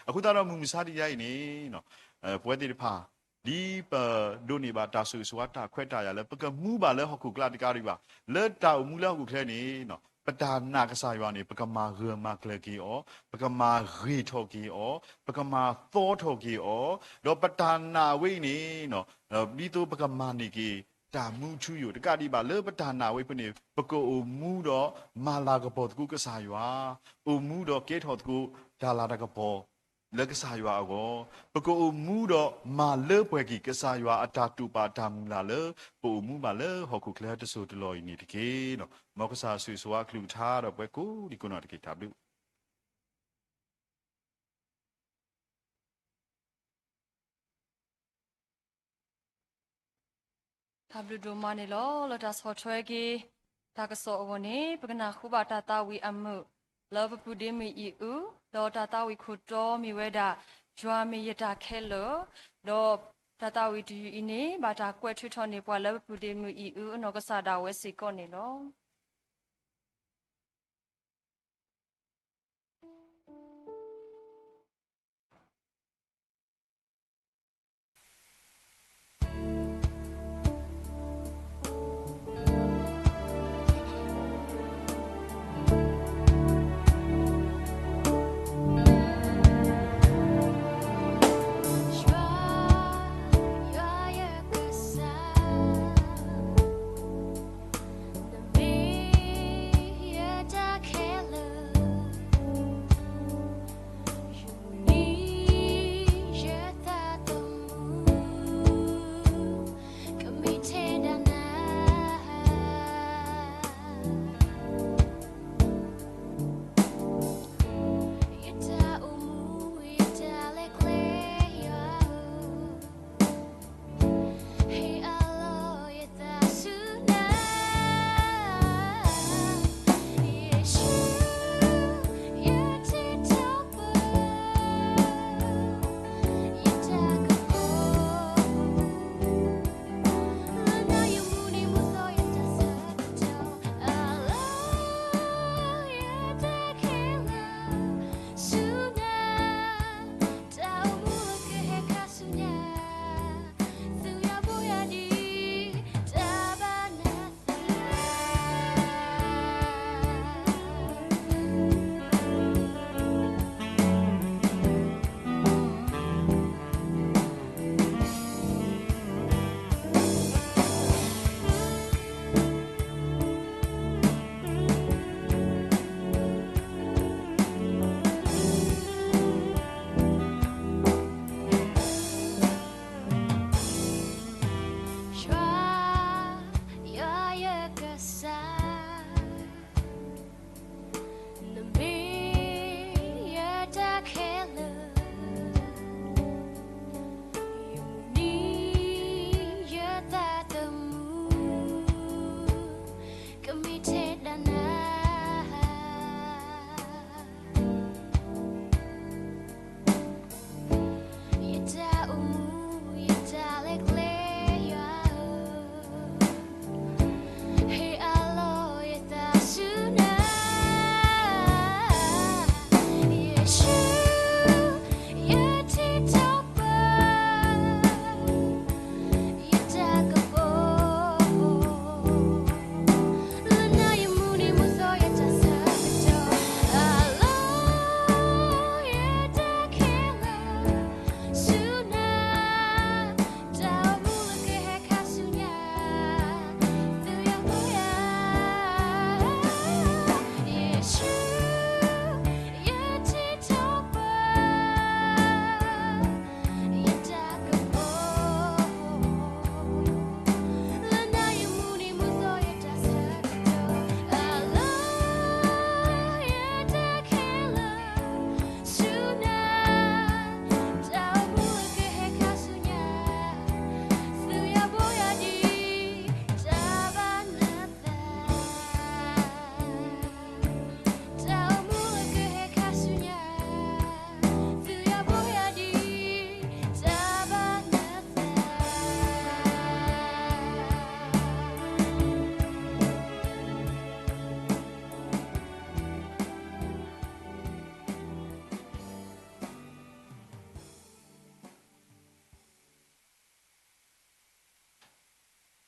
အဃိသတးဒီးမုၢ်မဆါတနံၤညါအံၤန့ၣ် ပဝဲသ့ၣ်တဖၣ် ဒ်ပဒိးန့ၢ်ဘၣ်တၢ်ဆိၣ်ဂ့ၤဆိၣ်ဝါတၢ်ခွဲးတၢ်ယာ်လၢ ပကမူဘၣ်လၢဟီၣ်ခိၣ်ချၢတကးဒံးဘၣ်, လၢတၢ်အိၣ်မူလၢဟီၣ်ခိၣ်ချၢန့ၣ် ပတၢ်နာ်ကစၢ်ယွၤန့ၣ် ပကမၤဂၢၢ်မၤကျၢၤက့ၤအီၤ, ပကမၤဂ့ၤထီၣ်က့ၤအီၤ, ပကမၤသီထီၣ်က့ၤအီၤ, ဒီးပတၢ်နာ်အဝဲအံၤန့ၣ် ဒ်သိးပကမၤန့ၢ်က့ၤ တၢ်မူထူယိာ်တကးဒံးဘၣ် လၢပတၢ်နာ်ဝဲဖဲန့ၣ် ပကအိၣ်မူဒီးမၤလၤကပီၤသကိးကစၢ်ယွၤ, အိၣ်မူဒီးကဲထီၣ်သကိးတၢ်လၤတၢ်ကပီၤလၢကစၢ်ယွၤအဂီၢ်, ပကအိၣ်မူဒီးမၤလၢပှဲၤက့ၤကစၢ်ယွၤအတၢ်တိာ်ပာ်တၢ်မုၢ်လၢ်လၢ ပအိၣ်မူဘၣ်လၢဟီၣ်ခိၣ်ချၢတစိၢ်တလီၢ်အံၤန့ၣ်တက့ၢ်. မ်ကစၢ်ဆိၣ်ဂ့ၤဆိၣ်ဝါအကလုၢ်ကထါဒီးပှၤကိးဒံကိးနီၢ်တက့ၢ်. တၢ်ဘျုး တၢ်ဘျုးဒိၣ်မးန့ၣ်လီၤ. လၢတၢ်ဆီၣ်ထွဲက့ၤ တၢ်ကစီၣ်အဂီၢ်န့ၣ် ပကနၢ်ဟူဘၣ်တၢ်သးဝံၣ်အမုာ် လၢပပုၢ်ဒ့မုၣ်အံၣ်အု ဒီးတၢ်သးဝံၣ်ခိၣ်တီမ့ၢ်ဝဲဒၣ် ယွၤမ့ၢ်ယတၢ်ခဲလၢာ်, ဒီးတၢ်သးဝံၣ်တယုၢ်အံၤန့ၣ် ဘၣ်တၢ်ကွဲးထုးထီၣ်န့ၢ်ပှၤလၢပပုၢ်ဒ့မုၣ်အံၣ်အုအနီၢ်ကစၢ်ဒၣ်ဝဲစ့ၢ်ကီးန့ၣ်လီၤ.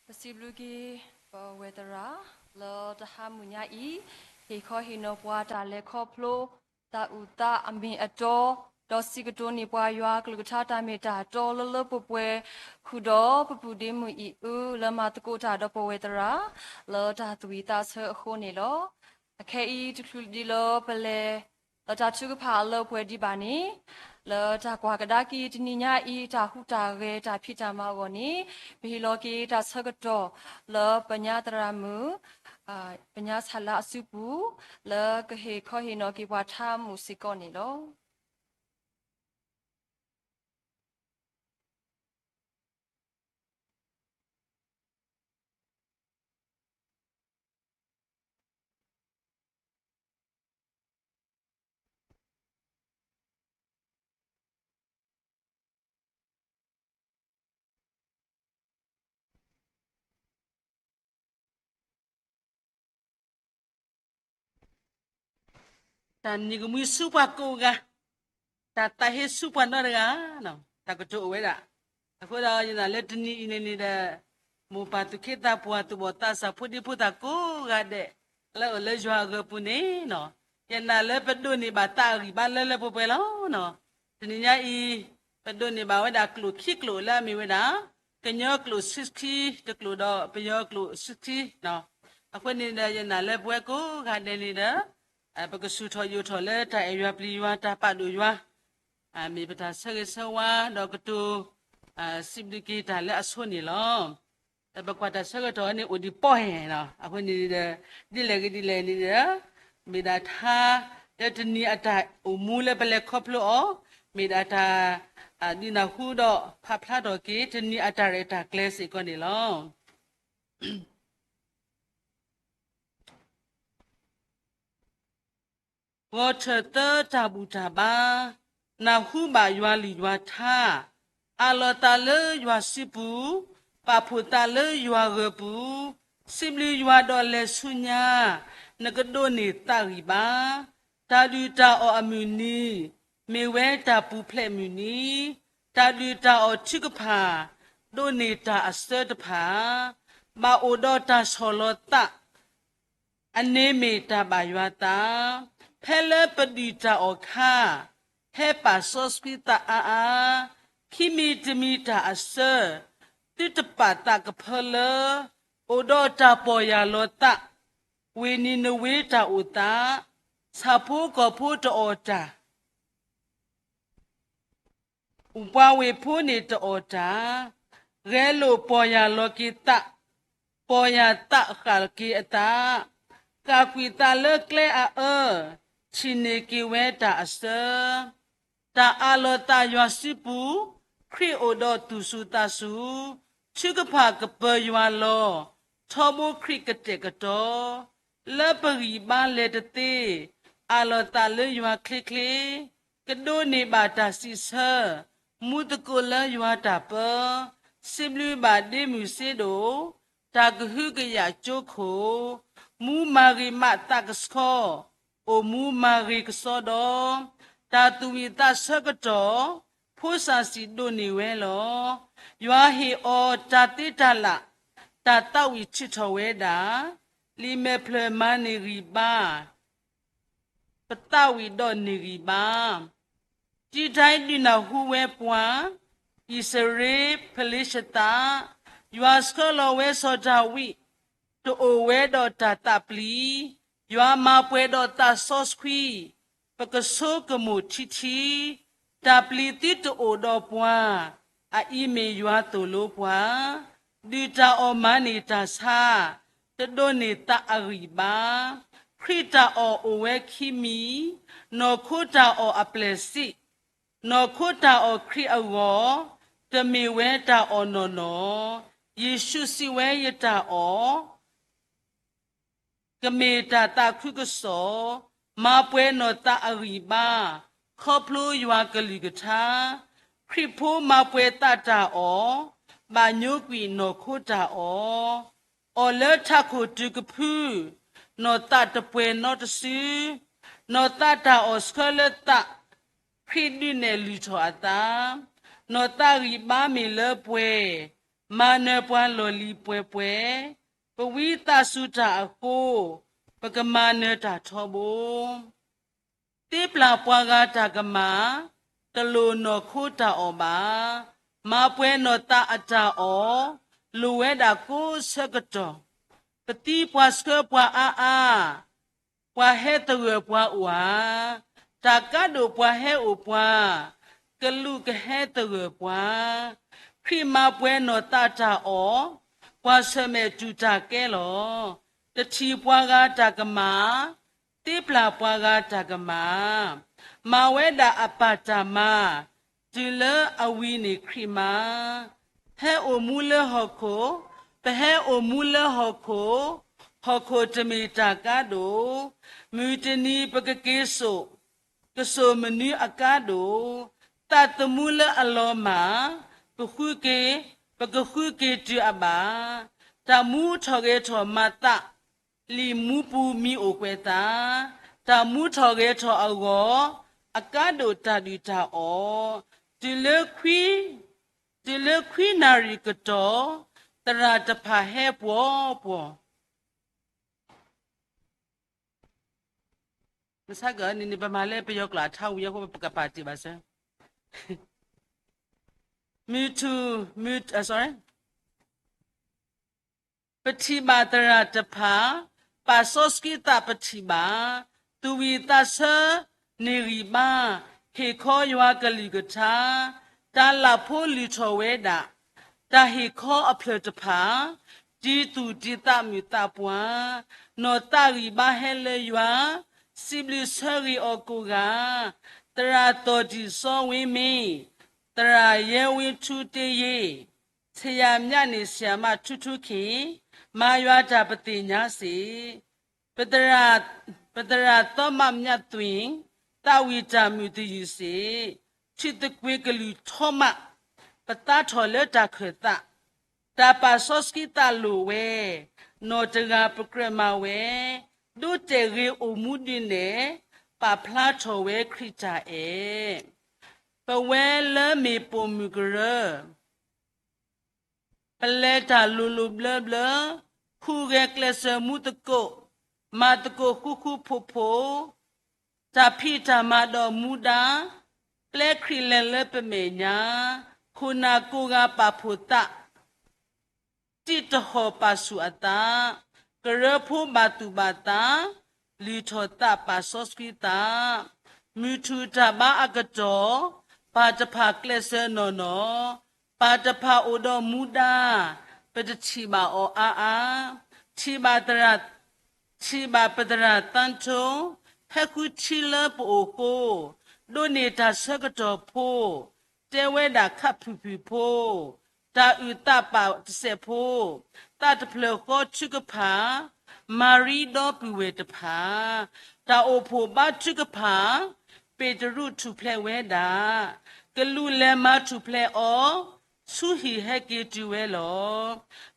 ပစံးဘျုးက့ၤ ပဝဲၢ်သရၣ် လၢတဟါမုၢ်ညါအံၤ ဟ့ၣ်ခီဟ့ၣ်နီၤပှၤတၢ်လဲၤခီဖျိ တၢ်အုၣ်သးအမ့ၢ်အတီ, ဒီးစံးကတိၤန့ၢ်ပှၤယွၤကလုၢ်ကထါတၢ်မ့ၢ်တၢ်တီလၢလၢပှဲၤပှဲၤ, ဃုာ်ဒီးပပုၢ်ဒ့မုၣ်အံၣ်အု လၢမၤသကိးတၢ်ဒီးပဝဲၢ်သရၣ် လၢတၢ်သူၣ်ဝံၣ်သးဆၢအဃိန့ၣ်လီၤ. အခဲအံၤတချုးဒံးလၢပလဲၤ လၢတၢ်ထုကဖၣ်အလၢပှဲၤဒံးဘၣ်န့ၣ်, လၢတၢ်ကွၢ်ကဒါက့ၤတနံၤညါအံၤ တၢ်ဟူးတၢ်ဂဲၤ တၢ်ဖံးတၢ်မၤအဂီၢ်န့ၣ်, ပဟ့ၣ်လီၤက့ၤတၢ်ဆၢကတီၢ် လၢပညါသရၣ်မုၣ် ပညါဆၣ်လါအစုပူၤ လၢကဟ့ၣ်ခီဟ့ၣ်နီၤက့ၤပှၤထါမူးစ့ၢ်ကီးန့ၣ်လီၤ. တၢ်နံၤကမှံဆူပှၤကိးဂၤ, တၢ်သးဟ့ဆူပှၤနီတဂၤ, တၢ်ကတိၤအိၣ်ဝဲဒၣ်. အဃိဒီးယနာ်လၢတနံၤအံၤန့ၣ်န့ၣ်ဒီး, မိၢ်ပၢ်သူၣ်က့သးပှၢ်သူၣ်ဘီၣ်သးစၢ်ဖိဒံဖိသၣ်ကိးဂၤဒဲး, လၢအအိၣ်လၢယွၤအဂီၢ်ပူၤန့ၣ်, ယနာ်လၢပဒိးန့ၢ်ဘၣ်သးအဂံၢ်ဘါလၢလၢပှဲၤပှဲၤလီၤ. တနံၤညါအံၤ, ပဒိးန့ၢ်ဘၣ်ဝဲဒၣ်ကျိာ်ခံကျိာ်လၢအမ့ၢ်ဝဲဒၣ်, ကညီကျိာ်ဆံခံတကျိာ်ဒီးပယီၤကျိာ်ဆံခံ အဃိန့ၣ်ဒီးယနာ်လၢပဝဲကိးဂၤဒဲးန့ၣ်ဒီး, ပကဆူၣ်ထီၣ်ယိာ်ထီၣ်လၢတၢ်အဲၣ်ယွၤပျံၤယွၤတၢ်ပာ်ဒိၣ်ယွၤ, မ့ၢ်ပတၢ်ဆၢဂ့ၤဆၢဝါဒီးကတိၤ, စံးဘျုးက့ၤတၢ်လၢအဆိန့ၣ်လီၤ. ဒီးပကွၢ်တၢ်ဆၢကတီၢ်န့ၣ်အိၣ်ဒံးပီၢ်ဟဲၣ်လီၤ. အဃိန့ၣ်ဒီး, ဒ်လဲၣ်ဂ့ၤဒ်လဲၣ်န့ၣ်ဒီး, မ့ၢ်ဒၣ်ထါ, လၢတနံၤအတၢ်အိၣ်မူလၢပလဲၤခီဖျိအီၤ, မ့ၢ်ဒၣ်တၢ်, ဒုးနၢ်ဟူဒီးဖးဖျါထီၣ်က့ၤ တနံၤအတၢ်ရဲၣ်တၢ်ကျဲၤစ့ၢ်ကီးန့ၣ်လီၤ. ဂီၤထၢၣ်သၢတၢ်ဘူၣ်တၢ်ဘါ, နၢ်ဟူဘၣ်ယွၤလုၢ်ယွၤထါ, အးလီၤသးလၢယွၤစုပူၤ, ပာ်ဖှိၣ်သးလၢယွၤဂၢၤပူၤ, စံးဘျုးယွၤဒီးလဲၤဆူညါ, နကဒိးန့ၢ်သးဂံၢ်ဘါ, တၢ်ဒုၣ်တၢ်အီၣ်အမုၢ်နံၤ, မ့ၢ်ဝဲတၢ်ပူၤဖျဲးမုၢ်နံၤ, တၢ်ဒုၣ်တၢ်အီၣ်ထုကဖၣ်, ဒိးန့ၢ်တၢ်အစၢတဖၣ်, ဘၣ်အိၣ်ဒီးတၢ်ဆီၣ်လီၤသး အန့ၣ်မ့ၢ်တၢ်ဘၣ်ယွၤသး, ဖဲလၢပဒုၣ်တၢ်အီၣ်ခါ, ဟဲပာ်စီဆှံသးအါအါ, ခံမံၤတမံၤတၢ်အစၢ, သုတပာ်သးကဖၢလၢ, အိၣ်ဒီးတၢ်ပီၢ်ယၢ်လီၤသး, ဝ့ၢ်နံၤနဝ့တၢ်အိၣ်သး, ဆၣ်ဖိကီၢ်ဖိတအီၣ်တၢ် ပှၤဝ့ၢ်ဖိန့ၣ်တအီၣ်တၢ်, ဂဲၤလိာ်ပီၢ်ယၢ်လီၤက့ၤသး, ပီၢ်ယၢ်သးဃၣ်က့ၤအသး, ဃၣ်ကွံာ်သးလၢကျဲအအၢ, ထံၣ်န့ၢ်က့ၤဝဲတၢ်အစၢ, တၢ်အးလီၤသးယွၤစုပူၤ, ခရံာ်အိၣ်ဒီးသူၣ်စူၤသးစူၤ, ထုကဖၣ်ကပၢၤယွၤလီၤ, ထီဘိခရံာ်ကတဲာ်ကတီၤ, လၢပဂံၢ်ဘါလဲၤတသ့, အးလီၤသးလၢယွၤချ့ချ့, ကဒိးန့ၢ်ဘၣ်တၢ်စံးဆၢ, မူသကိးလၢယွၤတၢ်ပၢ, စံးဘျုးဘၣ်ဒ့မုၢ်စ့ဒိၣ်, တၢ်ကဟုကယာ်ကၠိခိၣ်, မူမၤဂ့ၤမးသးကဆှီ, အိၣ်မူမၤဂ့ၤကစီဒီ, တၢ်သူၣ်ဝံၣ်သးဆၢကတီၢ်, ဖိစၢ်စံၣ်ဒိးန့ၢ်ဝဲလီၤ. ယွၤဟ့ၣ်အီၤတၢ်သ့တၢ်လၣ်, တၢ်သးဝံၣ်ထုးထီၣ်ဝဲဒၣ်, လံာ်မဲာ်ဖျၢၣ်မၤန့ၢ်ဂံၢ်ဘါ ပသးဝံၣ်ဒီးန့ၢ်ဂံၢ်ဘါ. တံတၢ်ဒုးနၢ်ဟူဝဲပှၤ, အံၣ်စရ့လး ဖလ့ၡသး, ယွၤဆှၢလီၤဝဲစီၤဒၤဝံး, တအိၣ်ဝဲဒီးတၢ်သးပျံၤ, ယွၤမၤပှဲၤဒီးသးစီဆှံ, ပကဆိကမိၣ်ထံထံ, တၢ်ပျံၤသုတအိၣ်ဒီးပှၤ, အအံၤမ့ၢ်ယွၤသိၣ်လိပှၤ, ဒုၣ်တၢ်အီၣ်မၤန့ၢ်တၢ်ဆါ, တဒိးန့ၢ်သးအဂံၢ်ဘါ. ခရံာ်တၢ်အီၣ်အိၣ်ဝဲခံမံၤ, နီၢ်ခိတၢ်အီၣ်အပျဲၢ်စံး, နီၢ်ခိတၢ်အီၣ်ခရံာ်အဂီၢ်, တမ့ၢ်ဝဲတၢ်အီၣ်နီၢ်နီၢ်, ယ့ၣ်ၡူးစံးဝဲယတၢ်အီၣ် ကမ့ၢ်တၢ်သးခုကစီၣ်, မၤပှဲၤနီၢ်သးအဂံၢ်ဘါ, ခီဖျိယွၤကလုၢ်ကထါ, ခရံာ်ဖိမၤပှဲၤသးတၢ်အီၣ်, ဘၣ်ညိကွံာ်နီၢ်ခိတၢ်အီၣ်, အီၣ်လၢထးခိၣ်တုၤကဖု, နီၢ်သးတပှဲၤနီတစု, နီၢ်သးတၢ်အီၣ်ဆှၢလၢသး, ခရံာ်ဒုးနဲၣ်လုၢ်ထီၣ်အသး, နီၢ်သးဂံၢ်ဘါမ့ၢ်လၢပှဲၤ, မၤနၢၤပှၤလီၢ်လံၤပှဲၤပှဲၤ, ပဝံသးစူၤတၢ်အဃိ, ပကမၤနၢၤတၢ်ထီဘိ. သ့ပျၢ်ပှၤဂၤတၢ်ကမၣ်, တလိၣ်နီၢ်ခိတၢ်အီၣ်ဘၣ်, မၤပှဲၤနီၢ်သးအတၢ်အီၣ်, လိၣ်ဝဲဒၣ်ကိးဆၢကတီၢ်, ပသံပှၤဆှၢပှၤအါအါ, ပှၤဟဲသဂၢၢ်ပှၤအိၣ်ဧါ, တၢ်ကါဒိၣ်ပှၤဟဲအိၣ်ပှၤ, ကလူးကဟဲသဂၢၢ်ပှၤ, ခရံာ်မၤပှဲၤနီၢ်သးတၢ်အီၣ်, ပှၤဆၢၣ်မဲာ်တူၢ်တၢ်ကဲလီၤ. တထံၣ်ပှၤဂၤတၢ်ကမၣ်, သ့ပျၢ်ပှၤဂၤတၢ်ကမၣ်, မၤဝဲဒၣ်အပၢ်တၢ်မၤ, တုၤလၢအဝံၤန့ၣ်ခရံာ်မၤ. ဟဲအိၣ်မူလၢဟီၣ်ခိၣ်, ပဟဲအိၣ်မူလၢဟီၣ်ခိၣ်, ဟီၣ်ခိၣ်တမ့ၢ်တၢ်ကါဒိၣ်, မုၢ်တနံၤပကက့ၤစိာ်, ကစိာ်မနုၤအကါဒိၣ်, သးသမူလၢအလီၤမၢ်, ပဃုက့ၤ, ပကဃုက့ၤတုၤအဘၣ်, တၢ်မူထီၣ်ဂဲၤထီၣ်မၤသး, လံာ်မူပူၤမံၤအိၣ်ကွဲးသး, တၢ်မူထီၣ်ဂဲၤထီၣ်အဂီၢ်, အကါဒိၣ်တၢ်ဒုၣ်တၢ်အီၣ်, တုၤလၢခွံ, တုၤလၢခွံနၣ်ရံၣ်ကတီၢ်, သရၣ်တဖၣ်ဟဲပှီၢ်ပှီၢ် မဆါကန့ၣ်န့ၣ် ပမၤလၢပယီၤကျိာ်အထါဝံၤအဃိ ပကပာ်တ့ၢ်ဘၣ်စၢၤ မုၢ်ထူၣ်, မုၢ်, ပထံၣ်ဘၣ်သရၣ်တဖၣ်, ပာ်စီဆှံသးပထံၣ်ဘၣ်, သူၣ်ဝံၣ်သးဆၢန့ၢ်ဂံၢ်ဘါ, ဟ့ၣ်ခီယွၤကလုၢ်ကထါ, တၢ်လၢ်ဖိလုၢ်ထီၣ်ဝဲဒၣ်, တၢ်ဟ့ၣ်ခီအဖျၢၣ်တဖၣ်, တံၤသူၣ်တံၤသးမုာ်သးပှၢ်, နီၢ်သးဂံၢ်ဘါဟဲလၢယွၤ, စံးဘျုးဆၢဂ့ၤအီၤကိးဂၤ, သရၣ်သီၣ်တံၢ်စီဝ့မ့ၢ်, သရၣ်ယဲဝ့ထူတ့ယ့ၢ်, ဆရာမြတ်န့ၣ် ဆရာမထူထူခင်, မၤယွၤတၢ်ပသ့ၣ်ညါစ့ၢ်, ပသရၣ်သီမးမြတ်သွင်, သးဝံၣ်တၢ်မုာ်တယုၢ်စ့ၢ်, ထံသကွ့ၤကလုၢ်ထီမး, ပသါထီၣ်လၢတၢ်ခၢၣ်သး, တၢ်ပာ်စီဆှံသးလိၣ်ဝဲ, နီၢ်တဂၤပကြၢးမၤဝဲ, ဒိးတဲာ်ဂ့ၤအိၣ်မူဒ်န့ၣ်, ပာ်ဖျါထီၣ်ဝဲခရံာ်တၢ်အဲၣ် ပဝဲလၢမ့ၢ်ပိာ်မုၣ်ကရၢ, ပလဲၤတၢ်လိၤလိၤဘျၢဘျၢ, ဟူးဂဲၤကျဲးစၢးမူသကိး, မၤသကိးဃူဃူဖိးဖိး, တၢ်ဖံးတၢ်မၤဒီးမူဒါ, ပျဲခရံာ်လဲၤလၢပမဲာ်ညါ, ခိၣ်နၢ်ကိးဂၤပာ်ဖှိၣ်သး, တံးတဟီၣ်ပာ်ဆူၣ်အသး, ကရၢဖိဘၣ်သူၣ်ဘၣ်သး, လုၢ်ထီၣ်သးပာ်စီဆှံသး, မုၢ်ထူၣ်တၢ်ဘါအကတီၢ်, ပၢ်တဖၣ်ကျဲးစၢးနီၢ်နီၢ်, ပၢ်တဖၣ်အိၣ်ဒီးမူဒါ, ပတထံၣ်ဘၣ်အီၤအါအါ, ထံၣ်ဘၣ်သရၣ်, ထံၣ်ဘၣ်ပသရၣ်သန်းထွန်း, ဟဲဃုထံလၢပအိၣ်ဃိ, ဒိးန့ၢ်တၢ်ဆၢကတီၢ်ဖိ, တဲဝဲဒၣ်ခပ်ဖုၣ်ဖုၣ်ဖိ, တၢ်အုၣ်သးပာ်တစဲးဖိ, သးတဖျၢၣ်ဃီထုကဖၣ်, မၤရံဒီပုၢ်ဝဲၢ်တဖၣ်, တၢ်အိၣ်ဖှိၣ်ဘါထုကဖၣ်, ပ့းတရူးထူၣ်ဖျဲးဝဲဒၣ်, ကလူးလဲၤမၤထူၣ်ဖျဲးအီၤ, ဆူဟံၣ်ဟဲက့ၤတုၤဝဲလီၤ.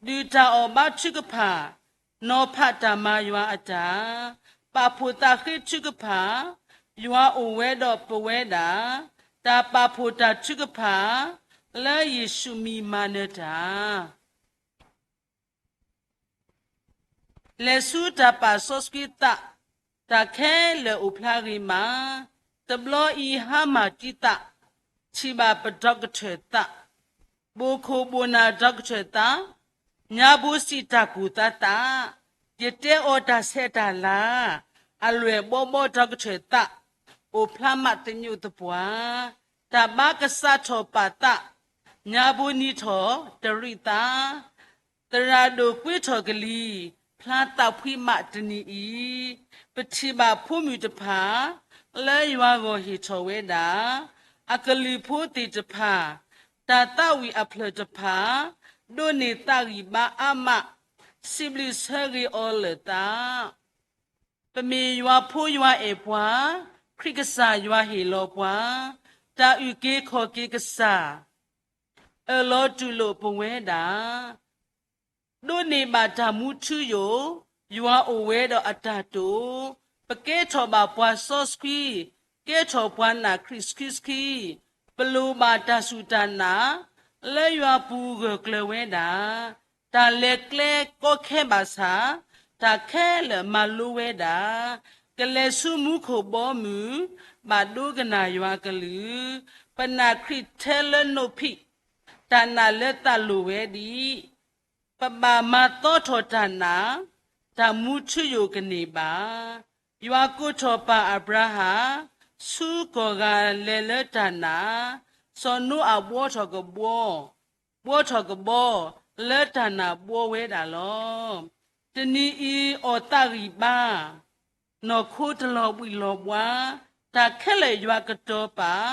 ဒုၣ်တၢ်အီၣ်ဘါထုကဖၣ်, နီၤဖးတၢ်မၤယွၤအတၢ်, ပာ်ဖှိၣ်သးဃ့ထုကဖၣ်, ယွၤအိၣ်ဝဲဒီးပဝဲဒၣ်, တၢ်ပာ်ဖှိၣ်တၢ်ထုကဖၣ်, လၢယ့ၣ်ၡူးမံၤမၤနၢၤတၢ် လဲၤဆူတၢ်ပာ်စီဆှံသး, တၢ်ခဲလၢာ်အိၣ်ဖျါဂ့ၤမး, တဘျီအံၤဟါမၢ်တံသး, ထံၣ်ဘၣ်ပဒီကထၢၣ်သး, ဘိၣ်ခိၣ်ဘိၣ်နၢ်ဒီကထၢၣ်သး, ညါဘိစံးတၢ်ကူၣ်သးသး, ယတဲအီၤတၢ်ဆဲးတၢ်လၤ, အလွဲၢ်ဘီဘီဒီကထၢၣ်သး, အိၣ်ဖျါမးသညိးသပှၢ်, တၢ်ဘါကစးထီၣ်ပာ်သး, ညါဘိနံၤထီၣ်တရံးသး သရၣ်ဒိၣ်ကွ့ထီၣ်ကလံၤ, ဖျါသးဖှံမးတနံၤအံၤ, ပထံၣ်ဘၣ်ဖိမုၣ်တဖၣ်, လၢယွၤဂီၢ်ဟ့ၣ်ထီၣ်ဝဲဒၣ်, အကလုၢ်ဖိသ့ၣ်တဖၣ်, တၢ်သးဝံၣ်အဖျၢၣ်တဖၣ်, ဒိးန့ၢ်သးဂံၢ်ဘါအါမး, စံးဘျုးဆၢဂ့ၤအီၤလၢာ်သး ပမ့ၢ်ယွၤဖိယွၤအဲၣ်ပှၤ, ခရံာ်ကစၢ်ယွၤဟ့ၣ်လီၤပှၤ, တၢ်အုၣ်က့ၤခီၣ်က့ၤကစၢ်, အၢၣ်လီၤတူၢ်လိာ်ပဝဲဒၣ်, ဒိးန့ၢ်ဘၣ်တၢ်မူထူယိာ်, ယွၤအိၣ်ဝဲဒီးအတၢ်တိာ်, ပကဲထီၣ်ဘၣ်ပှၤစီဆှံ, ကဲထီၣ်ပှၤနာ်ခရံာ်ဆှံဆှံ, ပလိၣ်ဘၣ်တၢ်စူၢ်တၢ်နာ်, လၢယွၤပူၤဂၢၢ်ကျၢၤဝဲဒၣ်, တၢ်လဲၤကျဲကီခဲဘၣ်ဆၣ်, တၢ်ခဲလၢာ်မၤလိဝဲဒၣ်, ကလဲၤဆူမူခိၣ်ဘီမုၢ်, ဘၣ်ဒိကနၣ်ယွၤကလုၢ်, ပနာ်ခရံာ်ထဲလၢနိၣ်ဖံး, တၢ်နာ်လၢသးလိၤဝဲဒံး, ပဘၣ်မၤသီထီၣ်တၢ်နာ်, တၢ်မူထူယိာ်ကန့ၢ်ဘၣ်. ယွၤကိးထီၣ်ပၢ်အၤဘြၤဟၣ်, ဆူကီၢ်ဂၤလဲၤလၢတၢ်နာ်, စီၤနိအၤဘှီထီၣ်ကဘှီ, ဘှီထီၣ်ကဘီ, လၢတၢ်နာ်ဘှီဝဲဒၣ်လီၤ. တနံၤအံၤအီၣ်သးဂံၢ်ဘါ, နီၢ်ခိတလီၤဘှံးလီၤဘှါ, တၢ်ခဲလၢာ်ယွၤကတီၤပာ်,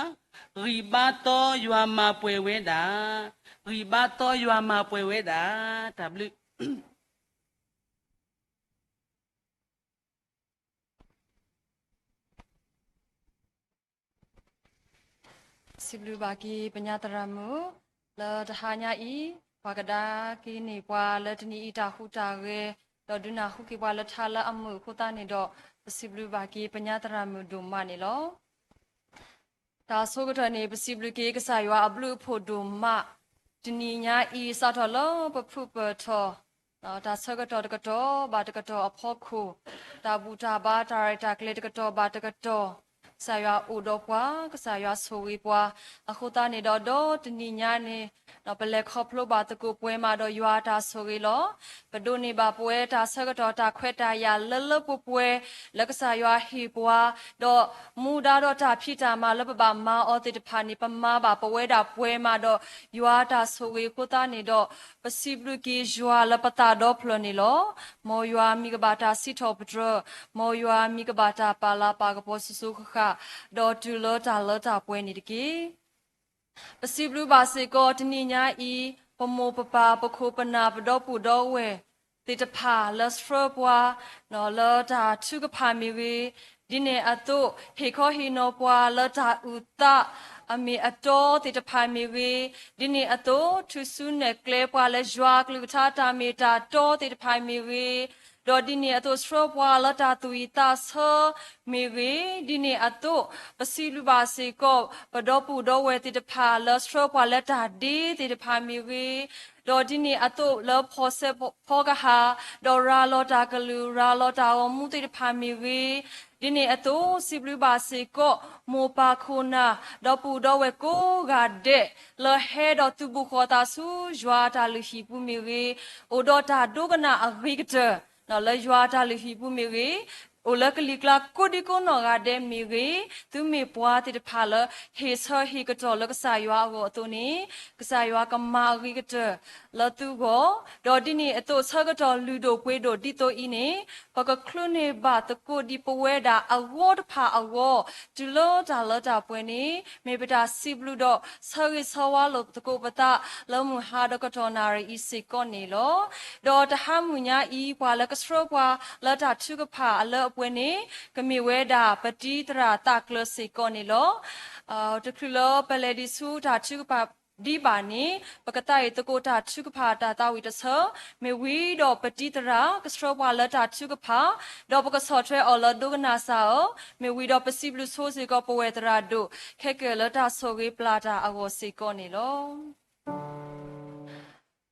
ဂံၢ်ဘါသီယွၤမၤပှဲၤဝဲဒၣ်, ဂံၢ်ဘါသီယွၤမၤပှဲၤဝဲဒၣ်, တၢ်ဘျုး စံးဘျုးဘၣ်က့ၤပညါသရၣ်မုၣ်, လၢတဟါညါအံၤ, ပှၤကဒါက့ၤန့ၢ်ပှၤလၢတနံၤအံၤတၢ်ဟူးတၢ်ဂဲၤ, ဒီးဒုးနၢ်ဟူက့ၤပှၤလၢထါလၢအမုာ်အဃိသတးန့ၣ်ဒီး, ပစံးဘျုးဘၣ်က့ၤပညါသရၣ်မုၣ်ဒိၣ်မးန့ၣ်လီၤ. တၢ်ဆိကတၢၢ်န့ၣ် ပစံးဘျုးက့ၤကစၢ်ယွၤအဘျုးအဖှိၣ်ဒိၣ်မး, တနံၤညါအံၤစးထီၣ်လၢပဖုပၢၢ်ထီၣ် တၢ်ဆၢကတီၢ်တကတီၢ်ဘၣ်တကတီၢ်အဖီခိၣ်, တၢ်ဘူၣ်တၢ်ဘါတၢ်ရဲၣ်တၢ်ကျဲၤတကတီၢ်ဘၣ်တကတီၢ်, ကစၢ်ယွၤအိၣ်ဒီးပှၤ, ကစၢ်ယွၤဆိၣ်ဂ့ၤပှၤ, အဃိသတးန့ၣ်ဒီး ဒီးတနံၤညါန့ၣ် ပလဲၤခီဖျိဘၣ်သကိးပှဲၤမးဒီးယွၤအတၢ်ဆိၣ်ဂ့ၤလီၤ. ပဒိးန့ၢ်ဘၣ်ပဝဲတၢ်ဆၢကတီၢ်တၢ်ခွဲးတၢ်ယာ်လၢလၢပှဲၤပှဲၤ လၢကစၢ်ယွၤဟ့ၣ်ပှၤ, ဒီးမူဒါဒီးတၢ်ဖံးတၢ်မၤလၢပဘၣ်မၤအီၤသ့ၣ်တဖၣ်န့ၣ် ပမၤဘၣ်ပဝဲဒၣ်ပှဲၤမးဒီးယွၤအတၢ်ဆိၣ်ဂ့ၤအဃိသတးန့ၣ်ဒီး ပစံးဘျုးက့ၤယွၤလၢပသးဒီဖျၢၣ်န့ၣ်လီၤ. မ်ယွၤမံၤကဘၣ်တၢ်စံးထီၣ်ပတြၢၤ, မ်ယွၤမံၤကဘၣ်တၢ်ပာ်လၤပာ်ကပီၤစိၤစိၤဃၣ်ဃၣ်, ဒီးတုၤလၢတၢ်လၢတၢ်ပှဲၤန့ၣ်တက့ၢ်. ပစံးဘျုးဘၣ်စ့ၢ်ကီးတနံၤညါအံၤ ပမိၢ်ပပၢ်ပခိၣ်ပနၢ်ပဒီပုၢ်ဒီဝဲၢ်သ့ၣ်တဖၣ်လၢဆှၢပှၤ လၢတၢ်ထုကဖၣ်မ့ၢ်ဂ့ၤ, ဒ်န့ၣ်အသိး ဟ့ၣ်ခီဟ့ၣ်နီၤပှၤလၢတၢ်အုၣ်သးအမ့ၢ်အတီသ့ၣ်တဖၣ်မ့ၢ်ဂ့ၤ, ဒ်န့ၣ်အသိး ထုးစုနဲၣ်ကျဲပှၤလၢယွၤအကလုၢ်ကထါတၢ်မ့ၢ်တၢ်တီသ့ၣ်တဖၣ်မ့ၢ်ဂ့ၤ, ဒီးဒ်န့ၣ်အသိး ဆှၢပှၤလၢတၢ်သူၣ်ဝံၣ်သးဆၢမ့ၢ်ဂ့ၤ, ဒ်န့ၣ်အသိး ပစံးဘျုးဘၣ်စ့ၢ်ကီး ပဒီပုၢ်ဒီဝဲၢ်သ့ၣ်တဖၣ်လၢဆှၢပှၤလၢတၢ်ဒ့သ့ၣ်တဖၣ်မ့ၢ်ဂ့ၤ, ဒီးဒ်န့ၣ်အသိးလၢဖီၣ်စဲးဖီကဟၣ်, ဒီးရၤလီၤတၢ်ကလုၢ် ရၤလီၤတၢ်ဂီၤမူသ့ၣ်တဖၣ်မ့ၢ်ဂ့ၤ, ဒ်န့ၣ်အသိး စံးဘျုးဘၣ်စ့ၢ်ကီး မိၢ်ပၢ်ခိၣ်နၢ် ဒီပုၢ်ဒီဝဲၢ်ကိးဂၤဒဲး လၢဟဲဒီးသုးဘူးဃီၤသးဆူယွၤတၢ်လုၢ်ဟံၣ်ပူၤမ့ၢ်ဂ့ၤ, အိၣ်ဒီးတၢ်ဒိကနၣ်အဂ့ၤကတၢၢ် လၢယွၤတၢ်လုၢ်ဟံၣ်ပူၤမ့ၢ်ဂ့ၤ, အိၣ်လၢကလံၤကျါကိးဒံကိးနီၢ်ဂၤဒဲးမ့ၢ်ဂ့ၤ, သုမ့ၢ်ပှၤသ့ၣ်တဖၣ်လၢ ဟ့ၣ်ဆၢဟ့ၣ်ကတီၢ်လၢကစၢ်ယွၤအဂီၢ်အသိးန့ၣ်, ကစၢ်ယွၤကမၤအဂ့ၤကတၢၢ်လၢသုဂီၢ်, ဒီးဒ်န့ၣ်အသိး ဆၢကတီၢ်လုၢ်ဒိၣ်ပှ့ၤဒိၣ်ဒ်သိးအံၤန့ၣ်, ပကချုးန့ၢ်ဘၣ်သကိးဒံးပဝဲဒၣ်အဂီၢ်တဖၣ်အဂီၢ်, တုၤလၢတၢ်လၢတၢ်ပှဲၤန့ၣ် မ့ၢ်ပတၢ်စံးဘျုးဒီး ဆၢဂ့ၤဆၢဝါလိာ်သကိးပသး လၢမုၢ်ဟါဒီးကတီၢ်နၣ်ရံၣ်အံၤစ့ၢ်ကီးန့ၣ်လီၤ. ဒီးတဟါမုၢ်ညါအံၤ ပှၤလၢကဆှၢပှၤလၢတၢ်ထုကဖၣ်အလၢအပှဲၤန့ၣ် ကမ့ၢ်ဝဲဒၣ်ပတံၤသရၣ်သးကျၢၤစ့ၢ်ကီးန့ၣ်လီၤ. တချုးလၢပလဲၤဒံးဆူတၢ်ထုကဖၣ်ဒံးဘၣ်န့ၣ် ပကသးဝံၣ်သကိးတၢ်ထုကဖၣ်တၢ်သးဝံၣ်တဆၢ, မ့ၢ်ဝံၤဒီးပတံၤသရၣ်ကဆှၢပှၤလၢတၢ်ထုကဖၣ်, ဒီးပကဆီၣ်ထွဲအီၤလၢဒိကနၣ်စၢ်အီၤ, မ့ၢ်ဝံၤဒီးပစံးဘျုးဆိစ့ၢ်ကီးပဝဲၢ်သရၣ်ဒိၣ် ခဲကၢၣ်လၢတၢ်ဆိၣ်ဂ့ၤပျၢ်တၢ်အဂီၢ်စ့ၢ်ကီးန့ၣ်လီၤ.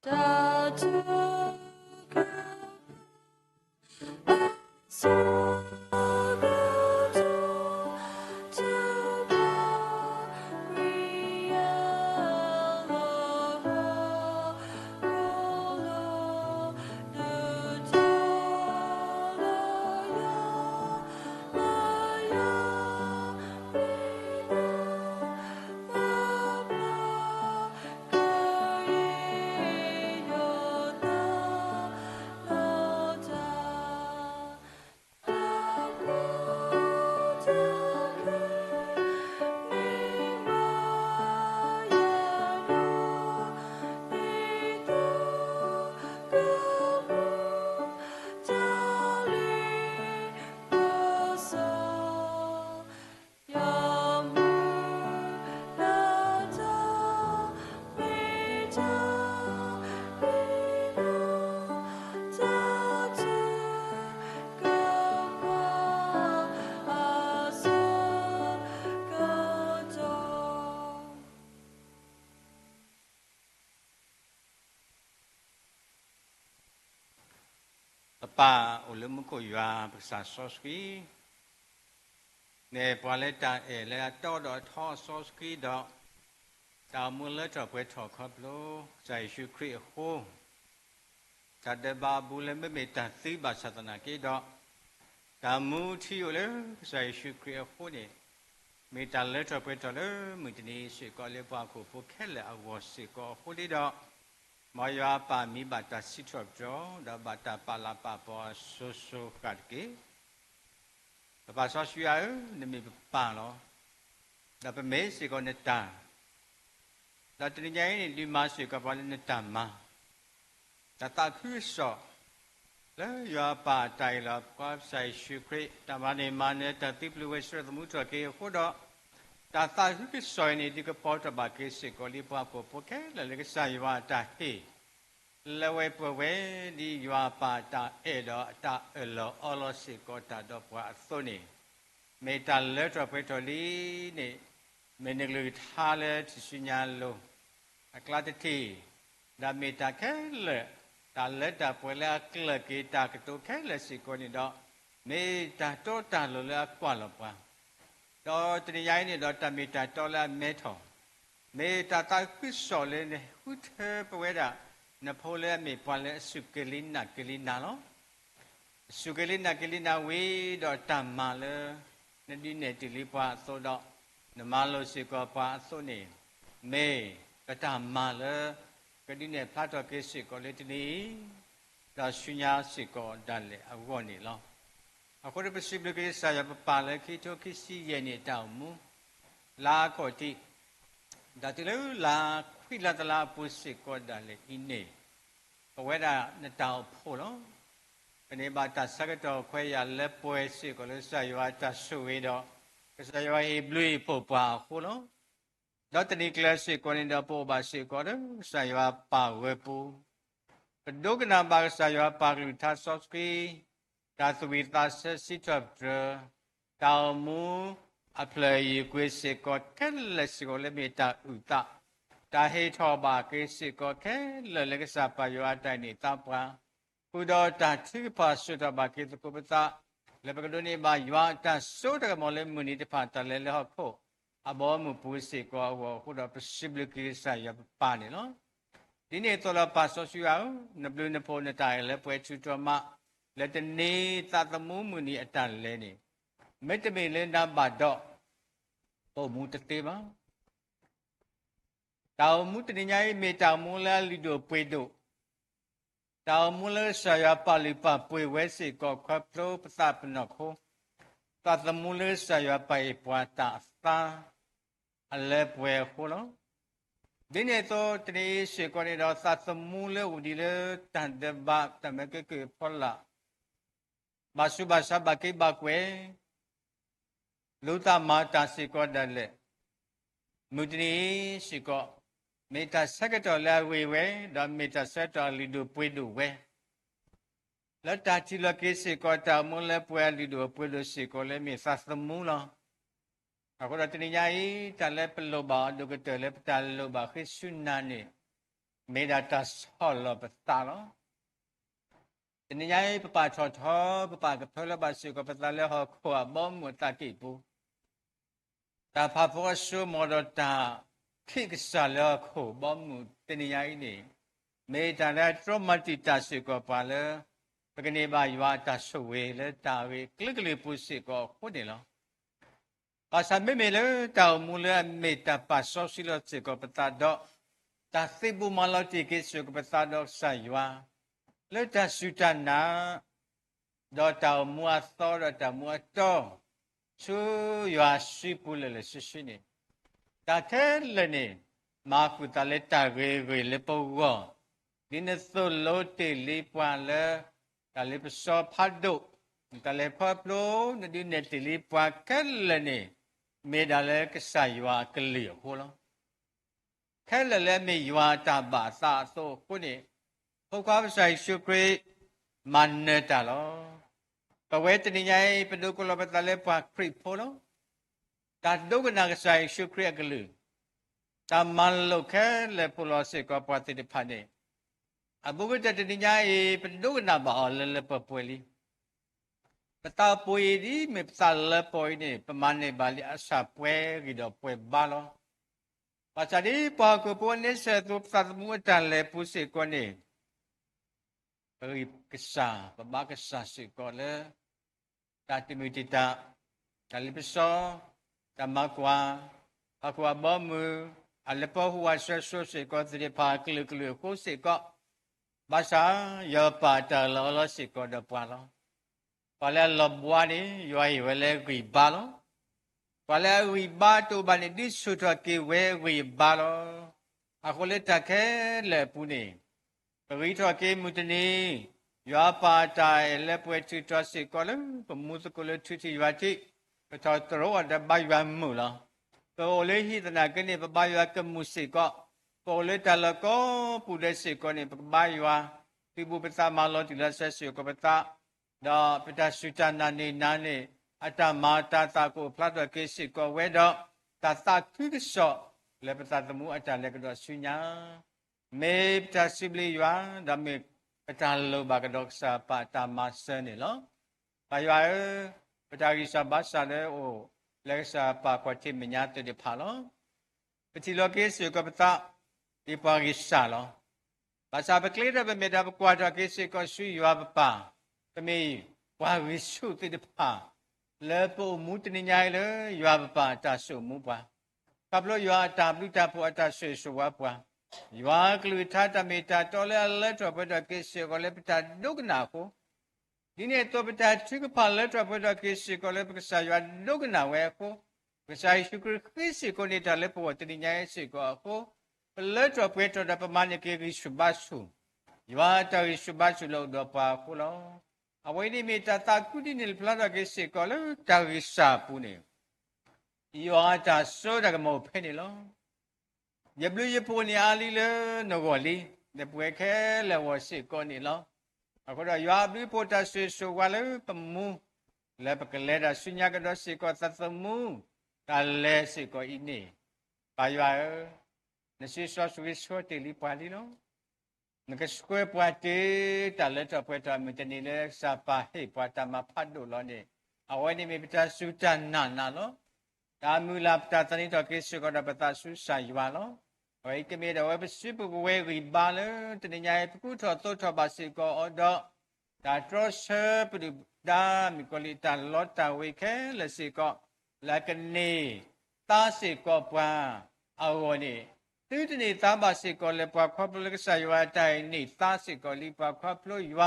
တၢ်ထုကဖၣ် ပပၢ်အိၣ်လၢမူခိၣ်ယွၤ ပကစၢ်စီဆှံ န့ၣ်ပှၤလၢတၢ်အဲၣ်လၢအတီဒီးအထီစီဆှံဒီး တၢ်အိၣ်မူလၢထီၣ်ပှဲၤထီၣ်ခီဖျိ ကစၢ်ယ့ၣ်ၡူးခရံာ်အဃိ တၢ်ဒဲးဘးအဘူးလၢမ့မ့ၢ်တၢ်သံဘၣ်ဆၣ်သနာ်က့ဒီး တၢ်မူထံအိၣ်လၢကစၢ်ယ့ၣ်ၡူးခရံာ်အဃိန့ၣ် မ့ၢ်တၢ်လၢထီၣ်ပှဲၤထီၣ်လၢမုၢ်တနံၤစ့ၢ်ကီးလၢပှၤဟီၣ်ခိၣ်ဖိခဲလၢာ်အဂီၢ်စ့ၢ်ကီးအဃိန့ၣ်ဒီး မ်ယွၤအပၢ်မံၤဘၣ်တၢ်စံးထီၣ်ပတြၢၤ ဒီးဘၣ်တၢ်ပာ်လၤပာ်ပီၤအစိၤစိၤဃၣ်ဃၣ်တက့ၢ်. ပပၢ်စီဆှံယွၤဧၢ, နမ့ၢ်ပပၢ်လီၤ. ဒီးပမ့ၢ်စ့ၢ်ကီးနတၢ်, ဒီးတနံၤညါအံၤန့ၣ် ဒုးမၤစ့ၢ်ကီးပှၤလၢနတၢ်မၤ တၢ်သးခုကစီၣ် လၢယွၤအပၢ်အတၢ်အံၤလီၤ. ပကွၢ်ကစၢ်ယ့ၣ်ၡူးခရံာ် တၢ်မၤန့ၢ်မၤနၢၤတၢ်သံပျုၢ်ဝဲၢ်စၢၤသမူထီၣ်က့ၤအဃိဒီး တၢ်သးခုကစီၣ်အံၤန့ၣ် ဒုးကပီၤထီၣ်ဘၣ်က့ၤစ့ၢ်ကီးလံပှၤဟီၣ်ခိၣ်ဖိခဲလၢာ်လၢကစၢ်ယွၤအတၢ်ဟ့ၣ် လၢဝဲပှဲၤဝဲဒ်ယွၤအပၢ်အတၢ်အဲၣ်ဒီးအတၢ်အၢၣ်လီၤအီလီၤစ့ၢ်ကီးတၢ်ဒီးပှၤအသိးန့ၣ်, မ့ၢ်တၢ်လၢထီၣ်ပှဲၤထီၣ်လံန့ၣ်, မ့ၢ်နကလုၢ်ကထါလၢထူၣ်စုညါအလိၤ အကျါတထံၣ်, ဒီးမ့ၢ်တၢ်ခဲလၢာ်, တၢ်လၢတၢ်ပှဲၤလၢအကျၢၢ်က့ၤတၢ်ကတိၤခဲလၢာ်စ့ၢ်ကီးန့ၣ်ဒီး, မ့ၢ်တၢ်တီတၢ်လိၤလၢအကွၢ်လီၤပှၤ ဒီးတနံၤညါအံၤန့ၣ်ဒီး တၢ်မ့ၢ်တၢ်တီလၢအမဲထီၣ်, မ့ၢ်တၢ်သးခုကစီၣ်လၢနဃုထၢပဝဲဒၣ် နဖိလၢအမ့ၢ်ပှၤလၢအစူၢ်က့ၤလံနာ်က့ၤလံနၤလီၤ. အစူၢ်က့ၤလံနာ်က့ၤလံနၤဝံၤဒီး တၢ်မၤလၢ နဒုးနဲၣ်တ့ၢ်လံပှၤအသိးဒီး နမၤလိာ်စ့ၢ်ကီးပှၤအသိးန့ၣ်, မ့ၢ်ပတၢ်မၤလၢ ကဒုးနဲၣ်ဖျါထီၣ်က့ၤစ့ၢ်ကီးလၢတနံၤအံၤ ဒီးဆူညါစ့ၢ်ကီးဒၣ်လဲာ်အဂီၢ်န့ၣ်လီၤ. အဃိဒီးပစံးဘျုးက့ၤကစၢ်ယွၤ ပပၢ်လၢခံကထိခံဆံယဲၢ်နံၣ်အတၢ်အိၣ်မူ လါခီၣ်ထံး, ဒီးတုၤလၢလါခွံလါတလါအပူၤစ့ၢ်ကီးဒၣ်လဲာ်အံၤန့ၣ်, ပဝဲဒၣ်နတၢ်အိၣ်ဖှိၣ်လီၤ. ပန့ၢ်ဘၣ်တၢ်ဆၢကတီၢ်ခွဲးယာ်လၢပှဲၤစ့ၢ်ကီးလၢကစၢ်ယွၤအတၢ်ဆိၣ်ဂ့ၤဒီး ကစၢ်ယွၤဟ့ၣ်ဘျုးဟ့ၣ်ဖှိၣ်ပှၤအဃိလီၤ. ဒီးတနံၤကျၢၤစ့ၢ်ကီးန့ၣ်ဒီး ပအိၣ်ဘၣ်စ့ၢ်ကီးလၢကစၢ်ယွၤပၢ်ဂၢၢ်ပူၤ, ပဒိကနၣ်ဘၣ်ကစၢ်ယွၤပၢ်ကလုၢ်ကထါစီဆှံ, တၢ်သူၣ်ဝံၣ်သးဆၢစံးထီၣ်ပတြၢၤ, တၢ်အိၣ်မူအဖျၢၣ်အယံၤကွ့စ့ၢ်ကီးခဲလၢာ်စ့ၢ်ကီးလၢမ့ၢ်တၢ်အုၣ်သး, တၢ်ဟ့ၣ်ထီၣ်ဘၣ်က့ၤစ့ၢ်ကီးခဲလၢာ်လၢကစၢ်ပၢ်ယွၤအတၢ်အုၣ်န့ၢ်သါပှၤ, ဃုာ်ဒီးတၢ်ထုကဖၣ်စိာ်ထီၣ်ဘၣ်က့ၤသကိးပသး, လၢပကဒိးန့ၢ်ဘၣ်ယွၤအတၢ်စိတၢ်ကမီၤလၢမုၢ်နံၤတဖၣ် တၢ်လဲၤလၢဟီၣ်ခိၣ်အဘီအမုၢ်ပူၤစ့ၢ်ကီးအဂီၢ်အဃိဒီး ပစံးဘျုးက့ၤကစၢ်ယွၤပပၢ်န့ၣ်လီၤ. ဒ်န့ၣ်အသိးလီၤ ပၢ်စီဆှံဧၢ, နဘျုးနဖှိၣ်နတၢ်အဲၣ်လၢပှဲၤထူးထီၣ်မး, လၢတနံၤသးသမူမုၢ်နံၤအတၢ်လဲၤန့ၣ်, မ့တမ့ၢ်လၢနၤဘၣ်ဒီး ပအိၣ်မူတသ့ဘၣ်. တၢ်အိၣ်မူတနံၤညါအံၤ မ့ၢ်တၢ်အိၣ်မူလၢအလုၢ်ဒိၣ်ပှ့ၤဒိၣ်, တၢ်အိၣ်မူလၢကစၢ်ယွၤပာ်လုၢ်ပာ်ပှ့ၤဝဲစ့ၢ်ကီး ခီဖျိပသးပနီၢ်ခိ, သးသမူလၢကစၢ်ယွၤပာ်အီၤပှၤတၢ်အသါ အလၢပှဲၤအဃိလီၤ. ဒ်န့ၣ်အသိး တနံၤအံၤစ့ၢ်ကီးန့ၣ်ဒီး သးသမူလၢအိၣ်ဒံးလၢတၢ်ဒဲးဘး တၢ်မဲာ်ကဲကုၢ်အဖီလာ် ဘၣ်ဆူးဘၣ်ဆါဘၣ်က့ဘၣ်ကွဲး လူၤသးမၤတၢ်စ့ၢ်ကီးဒၣ်လဲာ်, မုၢ်တနံၤအံၤစ့ၢ်ကီး မ့ၢ်တၢ်ဆၢကတီၢ်လၢအဂ့ၤဝဲ, ဒီးမ့ၢ်တၢ်ဆၢကတီၢ်အလုၢ်ဒိၣ်ပှ့ၤဒိၣ်ဝဲ, လၢတၢ်ထံၣ်လိာ်က့ၤစ့ၢ်ကီး တၢ်အိၣ်မူလၢပှဲၤအလုၢ်ဒိၣ်အပှ့ၤဒိၣ်စ့ၢ်ကီးလၢမ့ၢ်သးသမူလီၤ. အဃိဒီးတနံၤညါအံၤ တၢ်လၢပလိၣ်ဘၣ်အီၤဒိၣ်ကတၢၢ်လၢပတၢ်လိၣ်ဘၣ်ဃ့ဆူနၤန့ၣ် မ့ၢ်ဒၣ်တၢ်ဆီၣ်လီၤပသးလီၤ. တနံၤညါအံၤ ပပာ်ထီၣ်ထီ ပပာ်ကဖၢလၢဘၣ်စ့ၢ်ကီးပသးလၢဟီၣ်ခိၣ်အဘီအမုၢ်အသးကံၢ်ပူၤ, တၢ်ဖးဖီအစိကမီၤဒီးတၢ်ခံးကစၢ်လၢဟီၣ်ခိၣ်ဘီအမုၢ်တနံၤညါအံၤန့ၣ်, မ့ၢ်တၢ်လၢအတြီမၤတံာ်တာ်စ့ၢ်ကီးပှၤလၢ ပကန့ၢ်ဘၣ်ယွၤအတၢ်ဆိၣ်ဂ့ၤလၢတၢ်အဂ့ၢ်အကျိၤအကျဲပူၤစ့ၢ်ကီးအဃိန့ၣ်လီၤ. ဘၣ်ဆၣ်မ့မ့ၢ်လၢတၢ်အိၣ်မူလၢအမ့ၢ်တၢ်ပာ်စီဆှံလီၤစ့ၢ်ကီးပသးဒီး တၢ်သ့ၣ်ဘိးမၤလီၤတံၢ်က့ၤစ့ၢ်ကီးပသးဒီးကစၢ်ယွၤ လၢတၢ်စူၢ်တၢ်နာ် ဒီးတၢ်အိၣ်မူအသီဒီးတၢ်မူအတီ ဆူယွၤစုပူၤလၢာ်လၢာ်ဆ့ဆ့န့ၣ်, တၢ်ခဲလၢာ်န့ၣ် မၤဃုာ်သးလၢတၢ်ဂ့ၤဂ့ၤလၢပဂီၢ်, ဒ်နသိၣ်လိတ့ၢ်လံပှၤလၢ တၢ်လ့ပစီဖးဒိၣ်, တၢ်လဲၤခီဖျိ နဒုးနဲၣ်တ့ၢ်လံပှၤခဲလၢာ်န့ၣ် မ့ၢ်ဒၣ်လၢကစၢ်ယွၤအကလုၢ်အဃိလီၤ. ခဲလၢာ်လၢအမ့ၢ်ယွၤအတၢ်ဘၣ်အသးအသိးအဃိန့ၣ်, ဖိခွါကစၢ်ယ့ၣ်ၡူးခရံာ် မၤနၢၤတၢ်လီၤ. ပဝဲတနံၤညါအံၤ ပဒိးကလီၤပသးလၢပှၤခရံာ်ဖိလီၤ. တၢ်ဒိကနၣ်ကစၢ်ယ့ၣ်ၡူးခရံာ်အကလုၢ်, တၢ်မၤလိာ်ခဲလၢာ်ဖိလီၤစ့ၢ်ကီးပှၤသ့ၣ်တဖၣ်န့ၣ်, အဘူးကတၢၢ်တနံၤညါအံၤ ပဒိကနၣ်ဘၣ်အီၤလၢလၢပှဲၤပှဲၤလံ. ပသးပှ့ၤအံၤဒ်မ့ၢ်ပသးလၢပှဲၤအံၤန့ၣ် ပမၤန့ၢ်ဘၣ်လံအဆၢပှဲၤဂ့ၤဒီးပှဲၤဘါလီၤ. ဘၣ်ဆၣ်ဒ်ပှၤဟီၣ်ခိၣ်ဖိအန့ဆၢၣ်အသိး ပသးသမူအတၢ်လဲၤပူၤစ့ၢ်ကီးန့ၣ် ပဂံၢ်ကစၢ် ပဘါကစၢ်စ့ၢ်ကီးလၢ တၢ်တမုာ်တံာ်တာ်, တၢ်လ့ပစီ, တၢ်မၤကွၢ်, ဟီၣ်ခိၣ်အဘီအမုၢ်, အလၢပီဟူးဝးဆှဲးစိစ့ၢ်ကီးသ့ၣ်တဖၣ်အကလုာ်ကလုာ်အဃိစ့ၢ်ကီး, ဘၣ်ဆၣ်ယွၤပာ်တၢ်လီၤအီလီၤစ့ၢ်ကီးဒီးပှၤလီၤ. ပှၤလၢအလီၤဘှါန့ၣ် ယွၤဟ့ၣ်ဝဲလၢဂံၢ်ဘါလီၤ. ပှၤလၢအဂံၢ်ဘါတအိၣ်ဘၣ်န့ၣ် ဒုးဆူၣ်ထီၣ်က့ၤဝဲဂံၢ်ဘါလီၤ. အဃိလၢတၢ်ခဲလၢာ်အပူၤန့ၣ် ပဂံၢ်ထီၣ်က့ၤမုၢ်တနံၤ, ယွၤပာ်တၢ်အဲၣ်လၢပှဲၤထုးထီၣ်စ့ၢ်ကီးလၢ ပမူသကိးလၢထူထံယွၤထံ, ပထီၣ်တရိအီၤဒီးဘါယွၤမုာ်လီၤ. ပအိၣ်လၢဟံၣ်သနာ်က့န့ၣ် ပဘါယွၤကမုာ်စ့ၢ်ကီး, ပအိၣ်လၢတၢ်လီၢ်ကိးပူၤဒဲးစ့ၢ်ကီးန့ၣ် ပကဘါယွၤ သုးဘူးပသး မၤလီၤတံၢ်လီၤဆဲးစ့ၢ်ကီးပသး, ဒီးပတၢ်စူၢ်တၢ်နာ်န့ၢ်နၤန့ၣ် အတၢ်မၤတၢ်သးကအိၣ်ဖျါထီၣ်က့ၤစ့ၢ်ကီးဝဲဒီး တၢ်သးခုကစီၣ်လၢပသးသမူအတၢ်လဲၤကဒီးဆူညါ မ့ၢ်ပတၢ်စံးဘျုးယွၤ, ဒီးမ့ၢ်ပတၢ်လိၣ်ဘၣ်ကဒီးကစၢ်ပၢ်တၢ်မၤစၢၤန့ၣ်လီၤ. ပၢ်ယွၤဧၢ, ပတၢ်ဂံၢ်စၢ်ဘါစၢ်လၢအိၣ်လၢကစၢ်ပၢ်ခီၣ်ထံးမဲာ်ညါသ့ၣ်တဖၣ်လီၤ. ပထံၣ်လိာ်က့ၤစ့ၢ်ကီးပသး ဒ်ပှၤဂံၢ်စၢ်လီၤ. ဘၣ်ဆၣ်ပကျဲဒီးပမဲာ်ဒီးပကွၢ်ထီၣ်က့ၤစ့ၢ်ကီးဆူယွၤပပၢ်, ပမ့ၢ်ပှၤဂံၢ်ဆူၣ်သ့ၣ်တဖၣ် လၢပအိၣ်မူတနံၤညါအံၤလၢယွၤပပၢ်အတၢ်ဆိၣ်မူပှၤ, ခီဖျိယွၤအတၢ်ဘျုးတၢ်ဖှိၣ်အတၢ်ဆိၣ်ဂ့ၤဆိၣ်ဝါပှၤ, ယွၤကလုၢ်ကထါတၢ်မ့ၢ်တၢ်တီလၢအလၢထီၣ်ပှဲၤထီၣ်က့ၤစ့ၢ်ကီးလၢပတၢ်ဒိကနၣ်အဃိ ဒ်န့ၣ်အသိးပတၢ်ထုကဖၣ်လၢထီၣ်ပှဲၤထီၣ်က့ၤစ့ၢ်ကီးလၢပကစၢ်ယွၤဒိကနၣ်ဝဲအဃိ, ပကစၢ်ယ့ၣ်ၡူးခရံာ်ဃ့စ့ၢ်ကီးန့ၢ်တၢ်လၢပဂီၢ်တနံၤညါအံၤစ့ၢ်ကီးအဃိ, ပလၢထီၣ်ပှဲၤထီၣ်ဒီးပမၤန့ၢ်က့ၤဂံၢ်ဆူၣ်ဘါဆူၣ်, ယွၤအတၢ်ဂံၢ်ဆူၣ်ဘါဆူၣ်လၢအိၣ်ဒီးပှၤအဃိလီၤ. အဝဲန့ၣ်မ့ၢ်တၢ်သးခုဒ်န့ၣ်လၢဖျါထီၣ်က့ၤစ့ၢ်ကီးလၢတၢ်ဂံၢ်စၢ်အပူၤန့ၣ် ယွၤအတၢ်စိတၢ်ကမီၤအိၣ်ဖဲန့ၣ်လီၤ. ယဘျုးယဖှိၣ်န့ၢ်အါလံလၢနဂီၢ်လံ, နပှဲၤခဲလၢာ်အဂီၢ်စ့ၢ်ကီးန့ၣ်လီၤ. အဃိဒီးယွၤအဘျုးအဖှိၣ်တၢ်ဆိၣ်ဂ့ၤဆိၣ်ဝါလၢပမူ, လၢပကလဲၤတၢ်ဆူညါကဒီးစ့ၢ်ကီးသးသမူ, တၢ်လဲၤစ့ၢ်ကီးအံၤန့ၣ်, ပၢ်ယွၤဧၢ, နစုစီဆှံဆှၢတ့ၢ်လံပှၤလံလီၤ. နကဆှၢပှၤတ့ၢ်တၢ်လၢထီၣ်ပှဲၤထီၣ်မုၢ်တနံၤလၢကစၢ်ပၢ်ဟ့ၣ်ပှၤတၢ်မၤဖးဒိၣ်လီၤန့ၣ်, အဝဲန့ၣ်မ့ၢ်ပတၢ်စူၢ်တၢ်နာ်နၤလီၤ. တၢ်မုၢ်လၢ်ပတၢ်သန့ၤထီၣ်က့ၤစ့ၢ်ကီးဒီးပသးဆူကစၢ်ယွၤလီၤ. အဝဲအံၤကမ့ၢ်ဒၣ်ဝဲပစုပူၤပဝဲဂံၢ်ဘါလၢတနံၤညါအံၤ ပကူထီၣ်သိးထီၣ်ဘၣ်စ့ၢ်ကီးအီၤဒီး တၢ်တြီဆၢပဒုၣ်ဒါမုၣ်ကီၤလံၢ်တၢ်လီတၢ်ဝ့ၤခဲလၢာ်စ့ၢ်ကီး, လၢကန့ၢ်သါစ့ၢ်ကီးပှၤအဂီၢ်န့ၣ်, သုတန့ၢ်သါဘၣ်စ့ၢ်ကီးလၢပှၤခီဖျိလၢကစၢ်ယွၤအတၢ်အံၤန့ၢ်သါစ့ၢ်ကီးလံ, ပှၤခီဖျိယွၤအ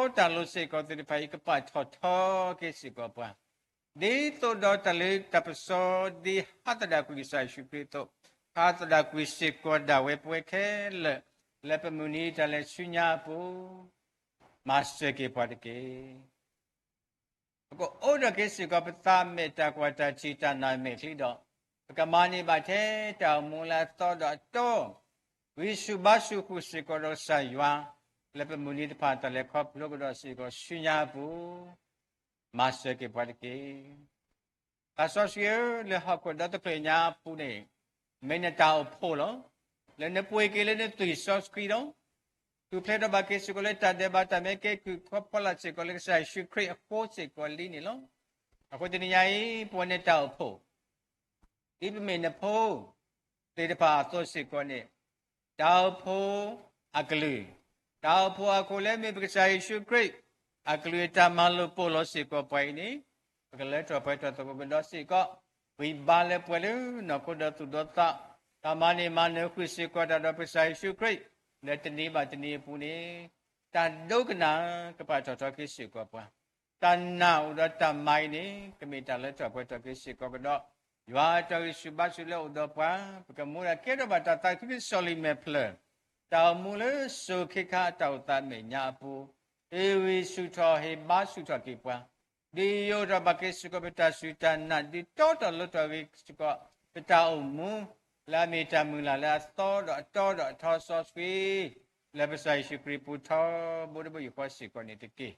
တၢ်မ့ၢ်တၢ်တီ, တၢ်တီတၢ်လိၤစ့ၢ်ကီးသ့ၣ်တဖၣ်အံၤ ကပာ်ထီၣ်ထီက့ၤစ့ၢ်ကီးပှၤ ဒ်သိးဒီးတၢ်လၢတၢ်ပစီဒ်ဟးသဒၣ်ကွံာ်ကစၢ်ယ့ၣ်ၡူးခရံာ်အသိး, ဟးသဒၣ်ကွံာ်စ့ၢ်ကီးဒၣ်ဝဲပဝဲခဲလၢာ်, လၢပမုၢ်နံၤတၢ်လဲၤဆူညါအပူၤ, မၤစၢၤက့ၤပှၤတက့ၢ်. ပကအိးထီၣ်က့ၤစ့ၢ်ကီးပသးမဲာ်တၢ်ကွၢ်တၢ်ထံၣ်တၢ်နာ်မဲာ်ချံဒီး, ပကမၤန့ၢ်ဘၣ်ထဲတၢ်အိၣ်မူလၢအသီဒီးအတီ, ဂံၢ်ဆူၣ်ဘါဆူၣ်ဃုာ်စ့ၢ်ကီးဒီးကစၢ်ယွၤ, လၢပမုၢ်နံၤတဖၣ်တၢ်လဲၤခီဖျိကဒီးစ့ၢ်ကီးဆူညါအပူၤ မၤစၢၤက့ၤပှၤတက့ၢ်. သးစီဆှံဧၢ, လၢဟီၣ်ခိၣ်ဒီတဖျၢၣ်ညါအပူၤန့ၣ်, မ့ၢ်နတၢ်အိၣ်ဖှိၣ်လီၤ. လၢနပှ့ၤက့ၤလၢနသွံၣ်စီဆှံလီၤ. ထူၣ်ဖျဲးထီၣ်ဘၣ်က့ၤစ့ၢ်ကီးလၢတၢ်ဒဲးဘးတၢ်မ့ၢ်ကဲကုၢ်ခီဖီလာ်စ့ၢ်ကီးလၢကစၢ်ယ့ၣ်ၡူးခရံာ်အဃိစ့ၢ်ကီးလံန့ၣ်လီၤ. အဃိတနံၤညါအံၤ ပဝဲနတၢ်အိၣ်ဖှိၣ် ဒ်ပမ့ၢ်နဖိသ့ၣ်တဖၣ်အသိးစ့ၢ်ကီးန့ၣ်, တၢ်အိၣ်ဖှိၣ်အကလုၢ်, တၢ်အိၣ်ဖှိၣ်အခိၣ်လၢမ့ၢ်ပကစၢ်ယ့ၣ်ၡူးခရံာ်, အကလုၢ်အတၢ်မၤလိာ်ပိာ်လီၤစ့ၢ်ကီးပှၤအံၤန့ၣ်, ပကလၢထီၣ်ပှဲၤထီၣ်သကိးကဒီးစ့ၢ်ကီး, ဂံၢ်ဘါလၢပှဲၤလၢနီၢ်ခိဒီးသူၣ်ဒီးသး, တၢ်မၤန့ၢ်မၤနၢၤဃုာ်စ့ၢ်ကီးတၢ်ဒီးပကစၢ်ယ့ၣ်ၡူးခရံာ်, လၢတနံၤဘၣ်တနံၤအပူၤန့ၣ်, တၢ်ဒိကနၣ်ကပာ်ထီၣ်ထီက့ၤစ့ၢ်ကီးပှၤ တၢ်နာ်အိၣ်ဒီးတၢ်မၤအံၤန့ၣ် ကမ့ၢ်တၢ်လၢထီၣ်ပှဲၤထီၣ်က့ၤစ့ၢ်ကီးကဒီး, ယွၤအတၢ်ဂံၢ်ဆူၣ်ဘါဆူၣ်လၢအိၣ်ဒီးပှၤ, ပကမူဒၣ်ကဲထီၣ်ဘၣ်တၢ်သးခုကစီၣ်လံာ်မဲာ်ဖျၢၣ်, တၢ်အိၣ်မူလၢစိၤခ့ခါအတၢ်အိၣ်သးအမဲာ်ညါအပူၤ, ဟ့ၣ်ဂံၢ်ဆူၣ်ထီၣ်ဟ့ၣ်ဘါဆူၣ်ထီၣ်က့ၤပှၤ, ဒ်ယိးထီၣ်ဘၣ်က့ၤစ့ၢ်ကီးပတၢ်စူၢ်တၢ်နာ်, ဒ်တီထီၣ်လိၤထီၣ်က့ၤစ့ၢ်ကီး ပတၢ်အိၣ်မူ လၢအမ့ၢ်တၢ်မုၢ်လၢ်လၢအသီဒီးအတီဒီးအထီစီဆှံ, လၢပကစၢ်ယ့ၣ်ၡူးခရံာ်ပူၤထီဘိတဘိယူၢ်ဃီစ့ၢ်ကီးန့ၣ်တက့ၢ်.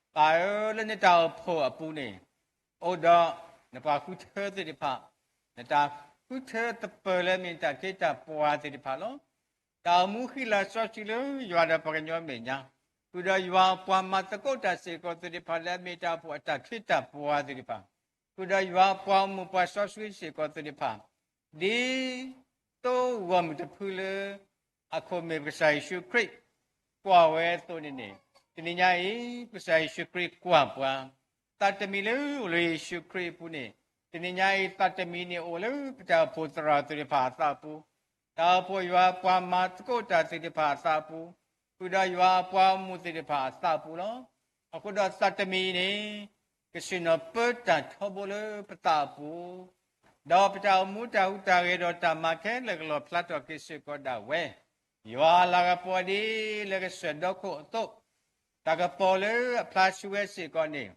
ပၢ်ဧၢ, လၢနတၢ်အိၣ်ဖှိၣ်အပူၤန့ၣ်, အိၣ်ဒီးနပှၤဃုထၢသ့ၣ်တဖၣ်, နတၢ်ဃုထၢသပၢၤလၢအမ့ၢ်တၢ်ခ့တၢ်ပှၤသ့ၣ်တဖၣ်လီၤ. တၢ်အိၣ်မူဃံလၤစီဆှံလၢယွၤဒီးပှၤကညီအမဲာ်ညါ, ဃုာ်ဒီးယွၤအပှၤမၤသကိးတၢ်စ့ၢ်ကီးသ့ၣ်တဖၣ် လၢအမ့ၢ်တၢ်အိၣ်ဖှိၣ်အတၢ်ခ့တၢ်ပှၤသ့ၣ်တဖၣ်, ဃုာ်ဒီးယွၤအပှၤအိၣ်မူပှၤစီဆှံစ့ၢ်ကီးသ့ၣ်တဖၣ်, ဒ်သိးဂီၢ်မုၢ်တဖုလၢ အခိၣ်မ့ၢ်ပကစၢ်ယ့ၣ်ၡူးခရံာ် ကွၢ်ဝဲအသိးန့ၣ်န့ၣ်, တနံၤညါအံၤ ပကစၢ်ယ့ၣ်ၡူးခရံာ်ကွၢ်ပှၤ, သးတမံၤလၢအိၣ်လၢယ့ၣ်ၡူးခရံာ်အပူၤန့ၣ်, တနံၤညါအံၤ သးတမံၤန့ၣ်အိၣ်လၢပတၢ်အိၣ်ဖှိၣ်သရၣ်သ့ၣ်တဖၣ်အသးအပူၤ, တၢ်အိၣ်ဖှိၣ်ယွၤအပှၤမၤသကိးတၢ်သ့ၣ်တဖၣ်အသးအပူၤ, ဃုာ်ဒီးယွၤအပှၤအိၣ်မူသ့ၣ်တဖၣ်အသးအပူၤလီၤ. အဃိဒီးသးတမံၤအံၤန့ၣ် ကဆ့ၣ်နီၤပၢတၢ်ထီဘိလၢပသးအပူၤ, ဒီးပတၢ်အိၣ်မူတၢ်ဟူးတၢ်ဂဲၤဒီးတၢ်မၤခဲလၢာ်ကလီၣ်ဖျါထီၣ်က့ၤစ့ၢ်ကီးဒၣ်ဝဲ, ယွၤအလၤကပီၤဒ်လၢကစၢၢ်ဒီခိၣ်အသိး, တၢ်ကပီၤလၢအဖျါဆူဝဲစ့ၢ်ကီးန့ၣ်,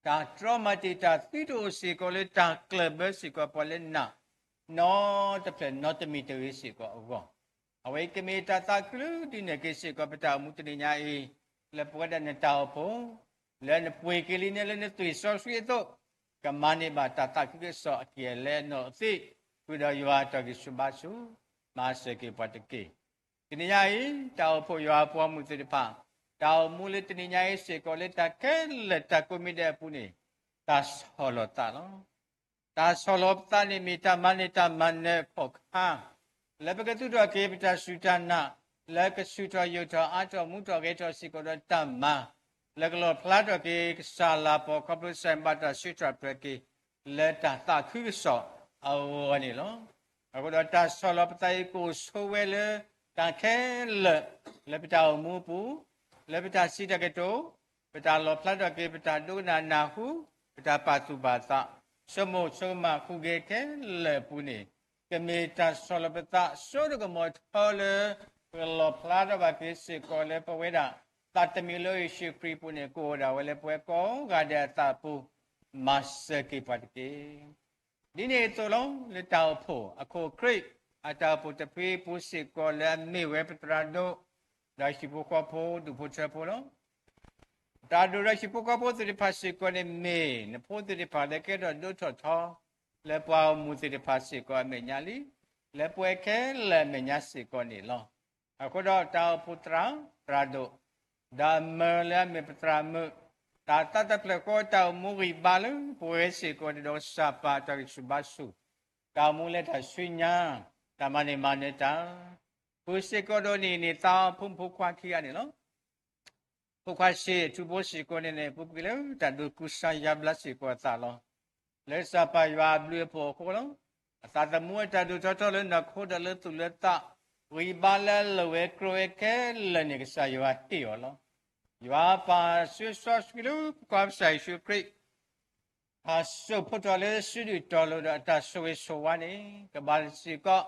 တၢ်တြီမၤတံာ်တာ်သုတအိၣ်စ့ၢ်ကီးလၢတၢ်ကျၢၢ်ဘၢစ့ၢ်ကီးပှၤလၢနး, နီတဖျၢၣ်နီတမံၤတဂ့ၤစ့ၢ်ကီးအဂီၢ်, အဝဲအံၤကမ့ၢ်တၢ်သးခုလၢဒုးနဲၣ်က့ၤစ့ၢ်ကီးပတၢ်အိၣ်မူတနံၤညါအံၤ, လၢပဝဲဒၣ်နတၢ်အိၣ်ဖှိၣ်, လၢနပှ့ၤက့ၤလံန့ၣ်လၢနသွံၣ်စီဆှံအသိး, ကမၤန့ၢ်ဘၣ်တၢ်သးခုကစီၣ်အက့ၢ်အလဲအနီၢ်အသ့ၣ်, ဃုာ်ဒီးယွၤတၢ်ဂံၢ်ဆူၣ်ဘါဆူၣ်, မၤစၢၤက့ၤပှၤတက့ၢ်. တနံၤညါအံၤ တၢ်အိၣ်ဖှိၣ်ယွၤအပှၤဂီၢ်မုၢ်သ့ၣ်တဖၣ်, တၢ်အိၣ်မူလၢတနံၤညါအံၤစ့ၢ်ကီးလၢတၢ်ခဲလၢာ်တၢ်ကိးမံၤဒဲးအပူၤန့ၣ်, တၢ်ဆီၣ်လီၤသးလီၤ. တၢ်ဆီၣ်လီၤပသးန့ၣ်မ့ၢ်တၢ်မၤနၢၤတၢ်မၤနၢၤအခီၣ်ခါ, လၢပကသူၣ်ထီၣ်က့ၤပတၢ်စူၢ်တၢ်နာ်, လၢကဆူၣ်ထီၣ်ယိာ်ထီၣ်အါထီၣ်မူထီၣ်ဂဲၤထီၣ်စ့ၢ်ကီးဒီးတၢ်မၤ, လၢကလီၣ်ဖျါထီၣ်က့ၤကစၢ်လၤပီၤခီဖျိကစၢ်ယွၤဘၣ်တၢ်ဆှၢထီၣ်ပတြၢၤက့ၤ, လၢတၢ်သးခုကစီၣ်အဂီၢ်န့ၣ်လီၤ. အဃိဒီးတၢ်ဆီၣ်လီၤပသးအံၤကအိၣ်ဆိးဝဲလၢ တၢ်ခဲလၢာ်, လၢပတၢ်အိၣ်မူအပူၤ, လၢပတၢ်စံးတၢ်ကတိၤ, ပတၢ်လီၣ်ဖျါထီၣ်က့ၤ ပတၢ်ဒိကနၣ်နၢ်ဟူ, ပတၢ်ပာ်သူၣ်ပာ်သး, ဆိကမိၣ်ဆိကမးဟူးဂဲၤခဲလၢာ်အပူၤန့ၣ်, ကမ့ၢ်တၢ်ဆီၣ်လီၤပသးစိတကမီၤထီလၢ ပကလီၣ်ဖျါထီၣ်ဘၣ်က့ၤစ့ၢ်ကီးလၢပဝဲဒၣ် သးတမံၤလၢယ့ၣ်ၡူးခရံာ်အပူၤန့ၣ် ကအိၣ်ဒၣ်ဝဲလၢပဝဲကိးဂၤဒဲးအသးအပူၤ, မၤစၢၤက့ၤပှၤတက့ၢ်. ဒ်န့ၣ်အသိးလီၤ လၢတၢ်အိၣ်ဖှိၣ်အခိၣ်ခရံာ် အတၢ်အိၣ်ဖှိၣ်တဖုအပူၤစ့ၢ်ကီးလၢအမ့ၢ်ဝဲပသရၣ်ဒိၣ်, ဒီးဟံၣ်ဖိဃီဖိဒူၣ်ဖိထၢဖိလီၤ. ပသရၣ်ဒိၣ်ဒီးဟံၣ်ဖိဃီဖိသ့ၣ်တဖၣ်စ့ၢ်ကီးန့ၣ်မ့ၢ် နဖိသ့ၣ်တဖၣ်လၢကဲထီၣ်ဒိၣ်ထီၣ်ထီ လၢပှၤဂီၢ်မုၢ်သ့ၣ်တဖၣ်စ့ၢ်ကီးအမဲာ်ညါလံ, လၢပဝဲခဲလၢာ်အမဲာ်ညါစ့ၢ်ကီးန့ၣ်လီၤ. အဃိဒီးတၢ်အိၣ်ဖှိၣ်သရၣ်, သရၣ်ဒိၣ်, ဒီးအမၢလၢအမ့ၢ်ပသရၣ်မုၣ်, တၢ်သးတဖျၢၣ်ဃီတၢ်အိၣ်မူဂံၢ်ဘါလၢပဝဲစ့ၢ်ကီးန့ၣ်ဒီးကစၢ်ပၢ်တၢ်ဂံၢ်ဆူၣ်ဘါဆူၣ်, တၢ်အိၣ်မူလၢတၢ်ဆူညါ, တၢ်မၤန့ၢ်မၤနၢၤတၢ် ပူၤစ့ၢ်ကီးဒီးန့ၣ်န့ၣ်သးအိၣ်ဖိမုၣ်ဖိခွါခံဂၤန့ၣ်လီၤ. ဖိခွါဆံးအထူဖိစ့ၢ်ကီးန့ၣ်န့ၣ် ပူၤကွံာ်လၢတၢ်ဒိးကူစါယါဘျါစ့ၢ်ကီးအသးလီၤ. လၢကစၢ်ပၢ်ယွၤအဘျုးအဖှိၣ်အဃိလီၤ. အသးသမူအတၢ်ဒိၣ်ထီၣ်ထီလၢနီၢ်ခိဒီးလၢသူၣ်လၢသး, ဂံၢ်ဘါလၢအလီၢ်ဝဲကြၢးဝဲခဲလၢာ်န့ၣ် ကစၢ်ယွၤဟ့ၣ်အီၤလီၤ. ယွၤပၢ်ဆှၢစီဆှံလၢပကီၢ်ကစၢ်ယ့ၣ်ၡူးခရံာ် ဟးစိာ်ဖှိၣ်ထီၣ်လၢစုဒုၣ်တီၤလိၤဒီးအတၢ်ဆိၣ်ဂ့ၤဆိၣ်ဝါန့ၣ် ကဘၣ်စ့ၢ်ကီး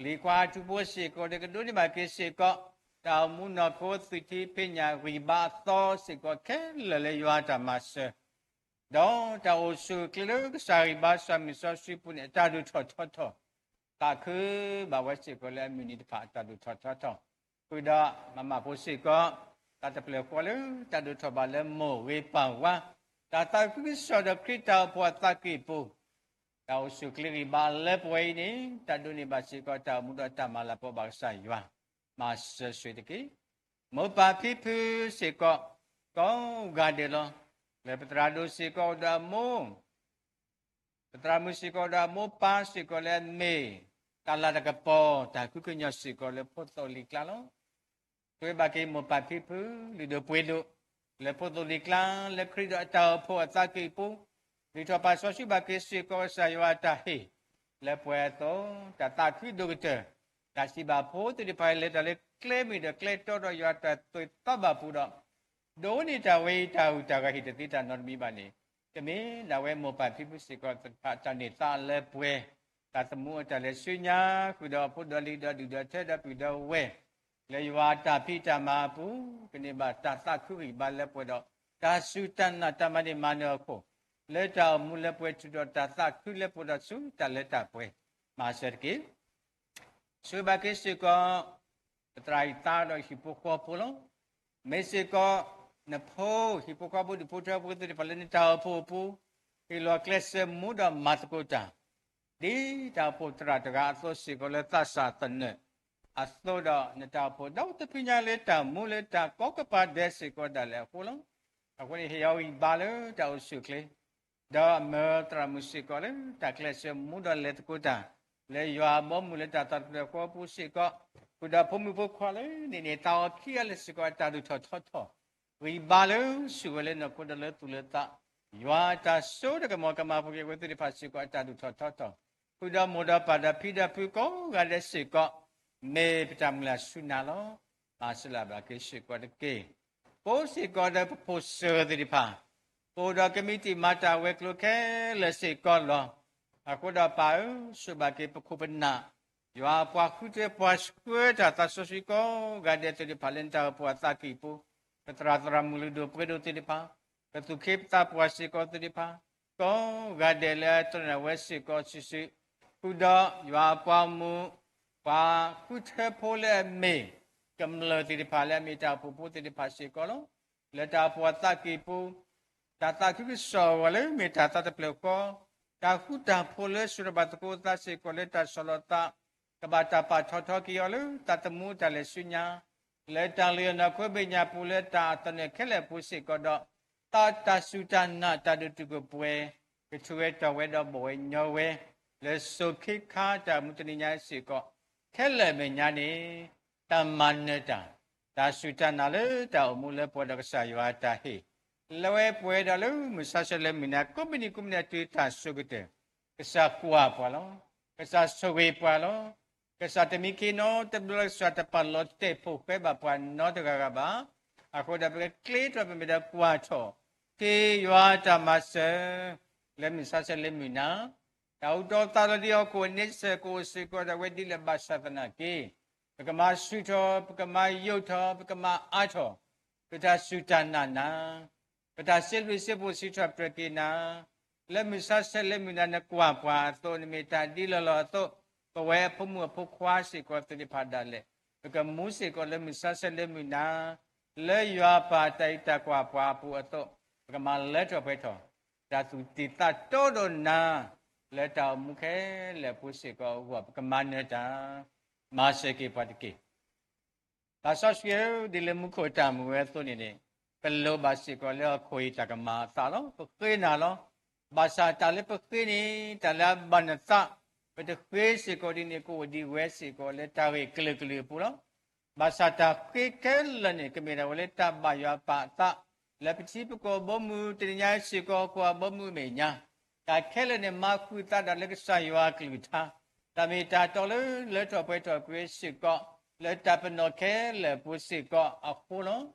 လံၤခွါထူဖိစ့ၢ်ကီးဒီးကဒိးန့ၢ်ဘၣ်က့ၤစ့ၢ်ကီး တၢ်အိၣ်မူနီၢ်ခိသုးထံဖ့ၣ်ညၣ်ဂံၢ်ဘါအသီစ့ၢ်ကီးခဲလၢာ်လၢယွၤအတၢ်မၤစၢၤ, ဒီးတၢ်အိၣ်ဆူၣ်အိၣ်ချ့လၢကစၢ်ဂံၢ်ဘါစီမံၣ်စီဆှံပူၤန့ၣ် အတၢ်ဒိၣ်ထီၣ်ထီထီၣ် သးခုဘၣ်ဝဲစ့ၢ်ကီးလၢအမုၢ်နံၤတဖၣ်အတၢ်ဒိၣ်ထီၣ်ထီထီၣ်, ဃုာ်ဒီးမၤမၢ်ဖိစ့ၢ်ကီး တၢ်တဖျၢၣ်ဃီလၢတၢ်ဒိၣ်ထီၣ်ဘၣ်လၢမိၢ်ဂ့ၤပၢ်ဝါ, တၢ်သးခုကစီၣ်ဒီးခရံာ်တၢ်အိၣ်ဖှိၣ်အသးကံၢ်ပူၤ, တၢ်အိၣ်ဆူၣ်အိၣ်ချ့ဂံၢ်ဘါလၢပဝဲအံၤန့ၣ် တၢ်ဒိးန့ၢ်ဘၣ်စ့ၢ်ကီးတၢ်အိၣ်မူဒီးတၢ်မၤလၤကပီၤဘၣ်ကစၢ်ယွၤ, မၤစၢၤဆိၣ်ဂ့ၤတက့ၢ်. မိၢ်ပၢ်ဖံဖုစ့ၢ်ကီး ကိးဂၤဒဲးလီၤ. လၢပသရၣ်ဒိၣ်စ့ၢ်ကီးဒီးအမိၢ် ပသရၣ်မုၣ်စ့ၢ်ကီးဒီးအမိၢ်ပၢ်စ့ၢ်ကီးလၢအမ့ၢ် တၢ်လၤတၢ်ကပီၤ တၢ်ဃုကညီၤစ့ၢ်ကီးလၢဖိသိၣ်လံၤကျါလီၤ. ဆိၣ်ဂ့ၤဘၣ်က့ၤမိၢ်ပၢ်ဖံဖု လုၢ်ဒိၣ်ပှ့ၤဒိၣ် လၢဖိသိၣ်လံၤကျါ လၢခရံာ်ဒီးအတၢ်အိၣ်ဖှိၣ်အသးကံၢ်ပူၤ, လုၢ်ထီၣ်ပာ်စီဆှံဘၣ်က့ၤစ့ၢ်ကီးကစၢ်ယွၤအတၢ်ဟ့ၣ် လၢပှၤအသိး တၢ်သးခုဒိၣ်ကတၢၢ်, တၢ်စံးဘၣ်ဖိသ့ၣ်တဖၣ်အံၤ လဲၤတၢ်လၢကျဲမုၢ်ဒီးကျဲတီဒီးယွၤတၢ်သိၣ်တၢ်သီဘၣ်ပူၤဒီး ဒိးန့ၢ်တၢ်ဝဲအံၤတၢ်ဂုၤတၢ်ဂၤဟ့ၣ်တသ့တၢ်နီတမံၤဘၣ်န့ၣ်, ကမ့ၢ်ဒၣ်ဝဲမိၢ်ပၢ်ဖံဖုစ့ၢ်ကီးသ့ၣ်တဖၣ် တၢ်န့ၢ်သါလၢပှဲၤ, တၢ်သမူအတၢ်လဲၤဆူညါ ဃုာ်ဒီးဖိဒီးလံၤဒီးဒုၣ်ဒီးထၢဒီးပုၢ်ဒီးဝဲၢ်, လၢယွၤအတၢ်ဖံးတၢ်မၤအပူၤ, ကန့ၢ်ဘၣ်တၢ်သးခုဂံၢ်ဘါလၢပှဲၤဒီး တၢ်စူၢ်တၢ်နာ်တၢ်မၤန့ၢ်မၤနၢၤအခိၣ်, လၢတၢ်အိၣ်မူလၢပှဲၤထုးဒီးတၢ်သးခုလၢပှဲၤဒီးဆူတၢ်လၢတၢ်ပှဲၤ, မၤစၢၤတက့ၢ်. ဆိၣ်ဂ့ၤဘၣ်က့ၤစ့ၢ်ကီး ပသရၣ်အံၤသါဒီးဟံၣ်ဖိဃီဖိလီၤ. မ့ၢ်စ့ၢ်ကီး နဖိဟံၣ်ဖိဃီဖိဒူၣ်ဖိထၢဖိသ့ၣ်တဖၣ်လၢနတၢ်အိၣ်ဖှိၣ်အပူၤ, ဟ့ၣ်လီၤကျဲးစၢးမူဒီးမၤသကိးတၢ်, ဒ်တၢ်အိၣ်ဖှိၣ်သရၣ်တဂၤအသိးစ့ၢ်ကီးလၢသးစၢ်သနၢၣ်အသိးဒီး နတၢ်အိၣ်ဖှိၣ်ဒီတဖုညါလၢတၢ်မူလၢတၢ်ကိးကပၤဒဲးစ့ၢ်ကီးဒၣ်လဲာ်အဃိလီၤ. အဃိန့ၣ် ဟ့ၣ်အီၤဂံၢ်ဘါလၢတၢ်အိၣ်ဆူၣ်အိၣ်ချ့ ဒီးအမၢသရၣ်မုၣ်စ့ၢ်ကီးလၢတၢ်ကျဲးစၢးမူဒီးလဲၤသကိးတၢ် လၢယွၤအဘီအမုၢ်လၢတၢ်သးတဖျၢၣ်ဃီအပူၤစ့ၢ်ကီး, ဃုာ်ဒီးဖိမုၣ်ဖိခွါလၢန့ၣ်န့ၣ် သးအီၤခံဂၤလၢာ်စ့ၢ်ကီးအတၢ်ဒိၣ်ထီၣ်ထီထီၣ်, ဂံၢ်ဘါလၢဆူၣ်ဝဲလၢနီၢ်ခိဒီးလၢသူၣ်လၢသး, ယွၤအတၢ်စိတၢ်ကမီၤကမၤပူၤက့ၤဝဲသ့ၣ်တဖၣ်စ့ၢ်ကီးအတၢ်ဒိၣ်ထီၣ်ထီထီၣ်, ဃုာ်ဒီးမိၢ်ဒီးပၢ်ဒီးဖံဒီးဖုကိးဂၤဒဲးစ့ၢ်ကီး, မ့ၢ်ပတၢ်မုၢ်လၢ်ဆူနၤလီၤ. မၤစၢၤလၢ်ဘၣ်က့ၤစ့ၢ်ကီးတက့ၢ်. ပအိၣ်စ့ၢ်ကီးဒီးပဖိၣ်စၢၤသ့ၣ်တဖၣ်, ပအိၣ်ဒီးကမံးတံာ်မၤတၢ်ဝဲၤကျိၤခဲလၢာ်စ့ၢ်ကီးလီၤ. အဃိဒီးပၢ်ဧၢ, ဆိၣ်ဘၣ်က့ၤပခိၣ်ပနၢ်, ယွၤပှၤဃုထၢပှၤဆှၢတၢ်သးစီဆှံကိးဂၤဒဲးသ့ၣ်တဖၣ်လၢနတၢ်အိၣ်ဖှိၣ်အသးကံၢ်ပူၤ, ပသရၣ်သရၣ်မုၣ်လုၢ်ဒိၣ်ပှ့ၤဒိၣ်သ့ၣ်တဖၣ်, ပသူၣ်က့သးပှၢ်စ့ၢ်ကီးသ့ၣ်တဖၣ်, ကိးဂၤဒဲးလၢအတြီနၢ်ဝဲစ့ၢ်ကီးစုာ်စုာ် ဃုာ်ဒီးယွၤအပှၤမူ, ပှၤဃုထၢဖိလၢအမ့ၢ်ကမျၢၢ်သ့ၣ်တဖၣ် လၢအမ့ၢ်တၢ်အိၣ်ဖှိၣ်ဖိသ့ၣ်တဖၣ်စ့ၢ်ကီးလီၤ. လၢတၢ်အိၣ်ဖှိၣ်အသးကံၢ်ပူၤ, တၢ်သးခုကစီၣ်အဂီၢ်လၢမ့ၢ်တၢ်သးတဖျၢၣ်ဃီ, တၢ်ဃူတၢ်ဖိးလၢစိၤတဘၣ်သကိးအသးစ့ၢ်ကီးလၢတၢ်ဆီၣ်လီၤသး, ကဘၣ်တၢ်ပာ်ထီၣ်ထီက့ၤအီၤလၢသးသမူအတၢ်လဲၤဆူညါ လၢတၢ်လုၢ်အီၣ်နီၢ်ခိဘ့ၣ်ညါပူၤ လၢတၢ်အသနၢၣ်ခဲလၢာ်အပူၤစ့ၢ်ကီးဒီး, သးတၢ်စူၢ်တၢ်နာ်တၢ်ဒိၣ်တုာ်ခိၣ်ပှဲၤ, ကထုးဝဲတီၢ်ဝဲဒီးဘီၣ်ဝဲညီဝဲ, လၢစိၤခ့ခါတၢ်အိၣ်မူတနံၤညါစ့ၢ်ကီး, ခဲလၢာ်အမဲာ်ညါန့ၣ်, တၢ်မၤနၢၤတၢ်, တၢ်စူၢ်တၢ်နာ်လၢတၢ်အိၣ်မူလၢပှဲၤဒီးကစၢ်ယွၤအတၢ်ဟ့ၣ်, လၢဝဲပှဲၤဒီးလၢမုၢ်ဆါဆဲးလၢမုၢ်နၤ ကိးမုၢ်နံၤကိးမုၢ်နံၤတုၤတၢ်ဆိကတၢၢ်, ကစၢ်ကွၢ်ပှၤလီၤ. ကစၢ်ဆိၣ်ဂ့ၤပှၤလီၤ. ကစၢ်တမံခ့နီတဘျီလၢကစၢ်တပာ်လီၤတဲာ်ဖှိၣ်ဃဲဘၣ်ပှၤနီတဂၤဂၤဘၣ်. အဃိဒီးပကကျ့ထီၣ်ပမ့ၢ်ဒီးကွၢ်ထီၣ်က့ၤယွၤအတၢ်မၤစၢၤ လၢမုၢ်ဆါဆဲးလၢမုၢ်နၤ, တၢ်အူတီသးလီၤဒ်ဟီၣ်ခိၣ်န့ဆၢၣ်ကအိၣ်စ့ၢ်ကီးဒီး အဝဲဒ်လဲၣ်ဘၣ်ဆၣ်သနာ်က့, ပကမၤဆူၣ်ထီၣ်, ပကမၤယိာ်ထီၣ်, ပကမၤအါထီၣ်, ပတၢ်စူၢ်တၢ်နာ်နၤ, ပတၢ်စံးဘျုးစံးဖှိၣ်စံးထီၣ်ပတြၢၤက့ၤနၤ လၢမုၢ်ဆါဆဲးလၢမုၢ်နၤနကွၢ်ပှၤအသိး နမ့ၢ်တၢ်ဒ်လီၢ်လီၢ်အသိး, ပဝဲအဖိမုၣ်အဖိခွါစ့ၢ်ကီးသ့ၣ်တဖၣ်ဒၣ်လဲာ်, ပကမူစ့ၢ်ကီးလၢမုၢ်ဆါဆဲးလၢမုၢ်နၤ, လၢယွၤအပၢ်တၢ်အံးတၢ်ကွၢ်ပှၤအပူၤအသိး, ပကမၤလၢထီၣ်ပှဲၤထီၣ်, တၢ်သူၣ်တံၢ်သးတီဒီးနၤ, လၢတၢ်အိၣ်မူခဲလၢာ်အပူၤစ့ၢ်ကီးအဂီၢ် ပကမၤနၢၤတၢ်, မၤစၢၤက့ၤပှၤတက့ၢ်. သးစီဆှံဧၢ, ဒ်လၢမူခိၣ်အတၢ်မူဝဲအသိးန့ၣ်န့ၣ်, ပလိၣ်ဘၣ်စ့ၢ်ကီးလၢဟီၣ်ခိၣ်အံၤတၢ်ကမၤအသးလီၤ. ပဃ့နၤလီၤ. ဘၣ်ဆၣ်တၢ်လၢပဃ့န့ၣ် တၢ်လၢအဘၣ်နသး, ပတဃ့စ့ၢ်ကီးဒ်န့ၣ် ကအိၣ်ဒံးဝဲစ့ၢ်ကီးလၢတၢ်ဂ့ၢ်ကလုာ်ကလုာ်အပူၤလီၤ. ဘၣ်ဆၣ်တၢ်ဃ့ခဲလၢာ်န့ၣ် ကမ့ၢ်ဒၣ်ဝဲလၢတၢ်ဘၣ်ယွၤပာ်အသး, လၢပထံပကီၢ်ဘီမုၢ် တနံၤညါအံၤစ့ၢ်ကီး ဟီၣ်ခိၣ်အဘီမုၢ်အမဲာ်ညါ, တၢ်ခဲလၢာ်န့ၣ် မၤဃုာ်သးဒၣ်လၢကစၢ်ယွၤအကလုၢ်ကထါ, တၢ်မ့ၢ်တၢ်တီလၢလၢထီၣ်ပှဲၤထီၣ်ကွံာ်စ့ၢ်ကီး, လၢတၢ်ပနီၣ်ခဲလၢာ်အပူၤစ့ၢ်ကီးအဃိလီၤ.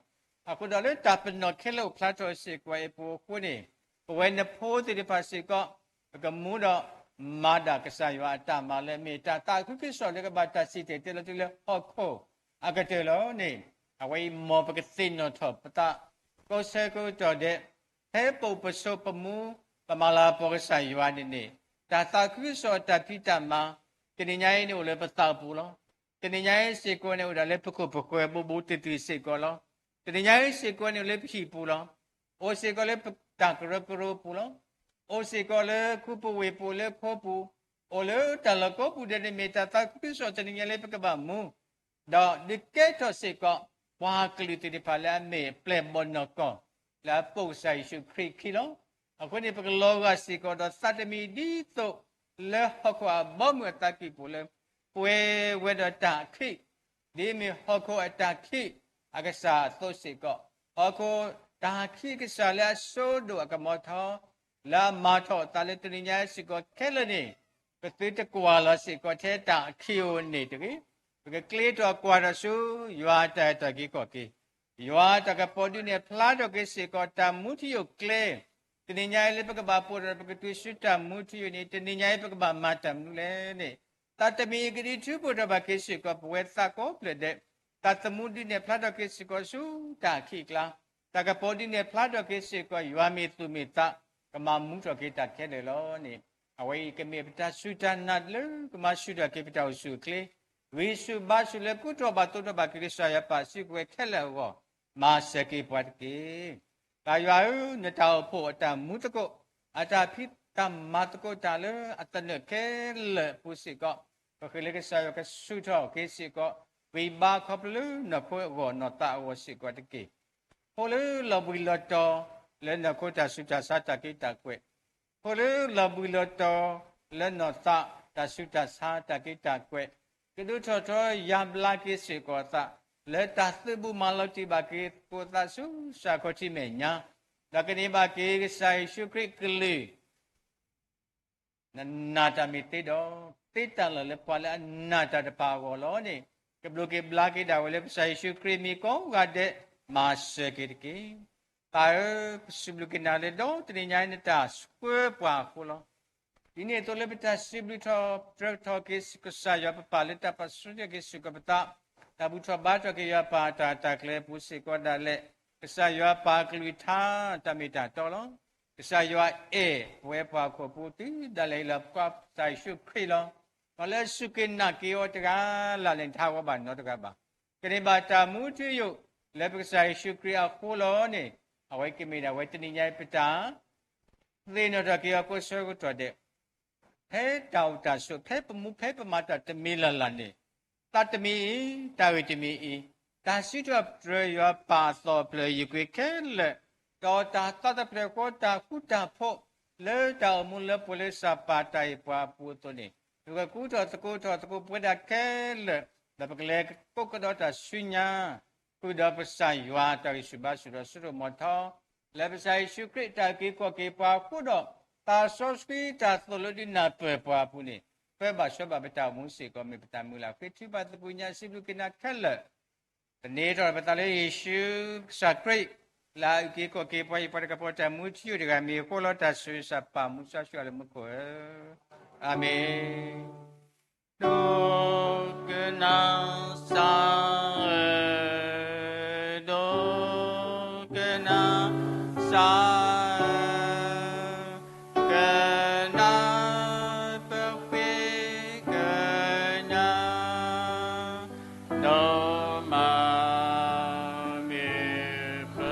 အဃိဒီးလၢတၢ်ပနီၣ်ခဲလၢာ်အိၣ်ဖျါထီၣ်စ့ၢ်ကီးအံၤအပူၤအဃိန့ၣ်, ပဝဲနဖိသ့ၣ်တဖၣ်စ့ၢ်ကီး, ပကမူဒီးမၤဒၣ်ကစၢ်ယွၤအတၢ်မၤလၢအမ့ၢ်တၢ်သးခုကစီၣ်လၢကဘၣ်တၢ်စံၣ်တဲၤတဲလီၤတုၤလၢဟီၣ်ခိၣ် အကတၢၢ်လီၤန့ၣ်, အဝဲအံၤမ်ပကသ့ၣ်နီၣ်ထီၣ်ပသး, ကိးဆၢကတီၢ်ဒဲး, ဖဲပအိၣ်ပဆိးပမူ, ပမၤလၤကပီၤကစၢ်ယွၤန့ၣ်န့ၣ်, တၢ်သးခုကစီၣ်အတၢ်ဖံးတၢ်မၤ, တနံၤညါအံၤန့ၣ်အိၣ်လၢပသးပူၤလီၤ. တနံၤညါအံၤစ့ၢ်ကီးန့ၣ်အိၣ်ဒၣ်လၢပခိၣ်ပဃၢၤဘူးဘူးတံၢ်တံၢ်စ့ၢ်ကီးလီၤ. တနံၤညါအံၤစ့ၢ်ကီးန့ၣ်အိၣ်လၢပဟံၣ်ပူၤလီၤ. အိၣ်စ့ၢ်ကီးလၢပတၢ်ကရၢကရိပူၤလီၤ. အိၣ်စ့ၢ်ကီးလၢခူပူၤဝ့ၢ်ပူၤလၢခိပူၤ, အိၣ်လၢတၢ်လီၢ်ကိးပူၤဒဲးန့ၣ်မ့ၢ်တၢ်သးခုကစီၣ်တနံၤညါလၢပကဘၣ်မူ, ဒီးဒုးကဲထီၣ်စ့ၢ်ကီး, ပှၤကလုာ်သ့ၣ်တဖၣ်လၢအမ့ၢ်အပျဲၢ်ဘီၣ်နီၢ်ကီၢ်, လၢအပိာ်ကစၢ်ယ့ၣ်ၡူးခရံာ်အခံလီၤ. အဃိန့ၣ် ပကလီၤဂာ်စ့ၢ်ကီးဒီးသးတမံၤဒ်သိး, လၢဟီၣ်ခိၣ်အဘီမုၢ်အသးကံၢ်ပူၤလၢ, ပှဲၤဝဲဒီးတၢ်ခံး, ဒ်အမ့ၢ်ဟီၣ်ခိၣ်အတၢ်ခံးအကစၢ်အသိးစ့ၢ်ကီး, ဟီၣ်ခိၣ်တၢ်ခံးကစၢ်လၢအစိဒိၣ်အကမီၤထီ, လၢအမၤထီၣ်အသးလၢတနံၤညါစ့ၢ်ကီးခဲလၢာ်န့ၣ်, ပသုတကွၢ်လီၤစ့ၢ်ကီးထဲတၢ်အခံးဧိၤန့ၣ်တဂ့ၤ, ပကကျ့ထီၣ်ကွၢ်ထီၣ်ဆူယွၤအတၢ်အဲၣ်တၢ်ကွံကီၢ်က့ၤ, ယွၤတၢ်ကပီၤဒုးနဲၣ်ဖျါထီၣ်က့ၤစ့ၢ်ကီးတၢ်မူထူယိာ်ကျဲ, တနံၤညါအံၤလၢပကဘၣ်ပိာ်ထီၣ်ဒီးပကတုၤဆူတၢ်မူထူယိာ်န့ၣ် တနံၤညါအံၤပကဘၣ်မၤတၢ်မနုၤလဲၣ်န့ၣ်, သးတမံၤကဒုးထုးဖှိၣ်ထီၣ်ဘၣ်က့ၤစ့ၢ်ကီးပဝဲသးကိးဖျၢၣ်ဒဲး, သးသမူဒုးနဲၣ်ဖျါထီၣ်က့ၤစ့ၢ်ကီးဆူတၢ်ခံးအကျါ, တၢ်ကပီၤဒုးနဲၣ်ဖျါထီၣ်က့ၤစ့ၢ်ကီးယွၤမ့ၢ်သူၣ်မ့ၢ်သး, ကမၤမူထီၣ်က့ၤတၢ်ခဲလၢာ်လီၤန့ၣ်, အဝဲအံၤကမ့ၢ်ပတၢ်စူၢ်တၢ်နာ်လၢကမၤဆူၣ်ထီၣ်က့ၤပတၢ်အိၣ်ဆူၣ်အိၣ်ချ့, ဂံၢ်ဆူၣ်ဘါဆူၣ်လၢကူထီၣ်ဘၣ်သိးထီၣ်ဘၣ်က့ၤကစၢ်ယွၤပၢ်စုကဝဲၤခဲလၢာ်အဂီၢ်, မၤစၢၤက့ၤပှၤတက့ၢ်. ပၢ်ယွၤဧၢ, နတၢ်အိၣ်ဖှိၣ်အတၢ်မူသကိး, အတၢ်ဖံးတၢ်မၤသကိးတၢ်လၢအသနၢၣ်ခဲလၢာ်အပူၤစ့ၢ်ကီး, ပဃ့လၢကစၢ်ယွၤကဆူၣ်ထီၣ်က့ၤစ့ၢ်ကီး, ဂံၢ်ဘါခီဖျိလၢနီၢ်ခိအဂီၢ်နီၢ်သးအဂီၢ်စ့ၢ်ကီးတက့ၢ်. ဖိလၢလီၤဘှံးလီၤတီၤလၢနီၢ်ခိတၢ်ဆူးတၢ်ဆါတၢ်က့တၢ်ကွဲး, ဖိလၢလီၤဘှံးလီၤတီၤလၢနီၢ်သးတၢ်ဆူးတၢ်ဆါတၢ်က့တၢ်ကွဲး, ကဒိၣ်ထီၣ်ထီယါဘျါက့ၤစ့ၢ်ကီးအသး, လၢတၢ်သုးဘူးမၤလီၤတံၢ်ဘၣ်က့ၤသကိးသးဆူစၢ်ခီၣ်ထံးမဲာ်ညါ, ဒီးကန့ၢ်ဘၣ်က့ၤကစၢ်ယ့ၣ်ၡူးခရံာ်အကလုၢ် နနာ်တၢ်မ့ၢ်သ့ဒီး, သ့တၢ်လၢာ်လၢပှၤလၢအနာ်တၢ်တဖၣ်အဂီၢ်လီၤန့ၣ်, ကဘျုးက့ၤဘျါက့ၤဒၣ်ဝဲလၢကစၢ်ယ့ၣ်ၡူးခရံာ်အမံၤကိးဂၤဒဲး, မၤစၢၤက့ၤတက့ၢ်. ပၢ်ဧၢ, ပစံးဘျုးက့ၤနၤလၢဒီတနံၤညါအံၤနတၢ်ဆှၢပှၤအဃိလီၤ. ဒ်န့ၣ်အသိးလၢပတၢ်စံးဘျုးထီၣ်ပတြၢၤထီၣ်က့ၤကစၢ်ယွၤပပၢ်လၢတၢ်ပာ်ဆှၢက့ၤစ့ၢ်ကီးပသး, တၢ်ဘူၣ်ထီၣ်ဘါထီၣ်က့ၤယွၤပၢ်တၢ်တၢ်ကျဲၤအပူၤစ့ၢ်ကီးဒၣ်လဲာ်, ကစၢ်ယွၤပၢ်အကလုၢ်ကထါတၢ်မ့ၢ်တၢ်တီလီၤ. ကစၢ်ယွၤအဲၣ်ပဝဲပှၤဟီၣ်ခိၣ်ဖိတုၤဒၣ်လဲာ်လၢပကွၢ်ကစၢ်ယ့ၣ်ၡူးခရံာ်လီၤ. ပှၤလၢစူၢ်က့ၤနာ်က့ၤအီၤတဂၤလၢ်လၢ်န့ၣ် တဟးဂီၤဘၣ်နီတဂၤဘၣ်. ကန့ၢ်ဘၣ်တၢ်မူထူယိာ်လၢပကစၢ်ယ့ၣ်ၡူးခရံာ်အဃိလီၤန့ၣ်, အဝဲကမ့ၢ်ဒၣ်ဝဲတနံၤညါအံၤပတၢ် သ့ၣ်နီၣ်ထီၣ်က့ၤအီၤကိးဆၢကတီၢ်ဒဲး, ဖဲတၢ်အိၣ်တၢ်ဆိး ဖဲပမူဖဲပမၤတၢ်တမံၤလၢ်လၢ်န့ၣ်, သးတမံၤအံၤ, တၢ်ဂ့ၢ်တမံၤအံၤ, တၢ်စံးထီၣ်ပတြၢၤယွၤပာ်အသီၣ်ဖျၢၣ်ယုၢ်ကွံာ်ခဲလၢာ်, ဒီးတၢ်သးတဖျၢၣ်ဃီတၢ်ဃူတၢ်ဖိး လၢတၢ်အိၣ်မူလၢပှဲၤလၢစီၤပၤတၢ်အဲၣ်ပှၤအပူၤအသိးန့ၣ်, ပကကူထီၣ်သကိးထီၣ်သကိးပဝဲဒၣ်ခဲလၢာ်, ဒီးပကလဲၤကိးကဒီးတၢ်ဆူညါ ဃုာ်ဒီးပကစၢ်ယွၤတၢ်ဂံၢ်ဆူၣ်ဘါဆူၣ်ဒီးစိထီၣ်မီၤထီ, လၢပကစၢ်ယ့ၣ်ၡူးခရံာ်တၢ်အုၣ်က့ၤခီၣ်က့ၤပှၤအဃိဒီး, သးစီဆှံတၢ်သိၣ်လိဒုးနၢ်ပၢၢ်ပှၤအပူၤန့ၣ်, ပၢဘၣ်ဆှၢဘၣ်ပတၢ်အိၣ်မူစ့ၢ်ကီး မ့ၢ်ပတၢ်မုၢ်လၢ် ဃ့ထုကဖၣ်သးပှၤကညီစံးဘျုးက့ၤနၤခဲလၢာ်, သန့ၤထီၣ်ပသးလၢယ့ၣ်ၡူးကစၢ်ခရံာ်, လၢအအုၣ်က့ၤခီၣ်က့ၤပှၤယပှၤတကပီၤတၢ်မူထူယိာ်တဂၤမ့ၢ်အဃိလီၤ. တၢ်ဆူးစၢ်ပာ်မူစီဆှံအီၤလၢမူခိၣ်ဧၢ, အၤမ့ၣ်. ဒိကနၣ်စၢ်ဧၢ, ဒိကနၣ်စၢ်ဧၢ, ကနၣ်ပဃ့ကညး, ဒီးမၤမ့ၢ်ပ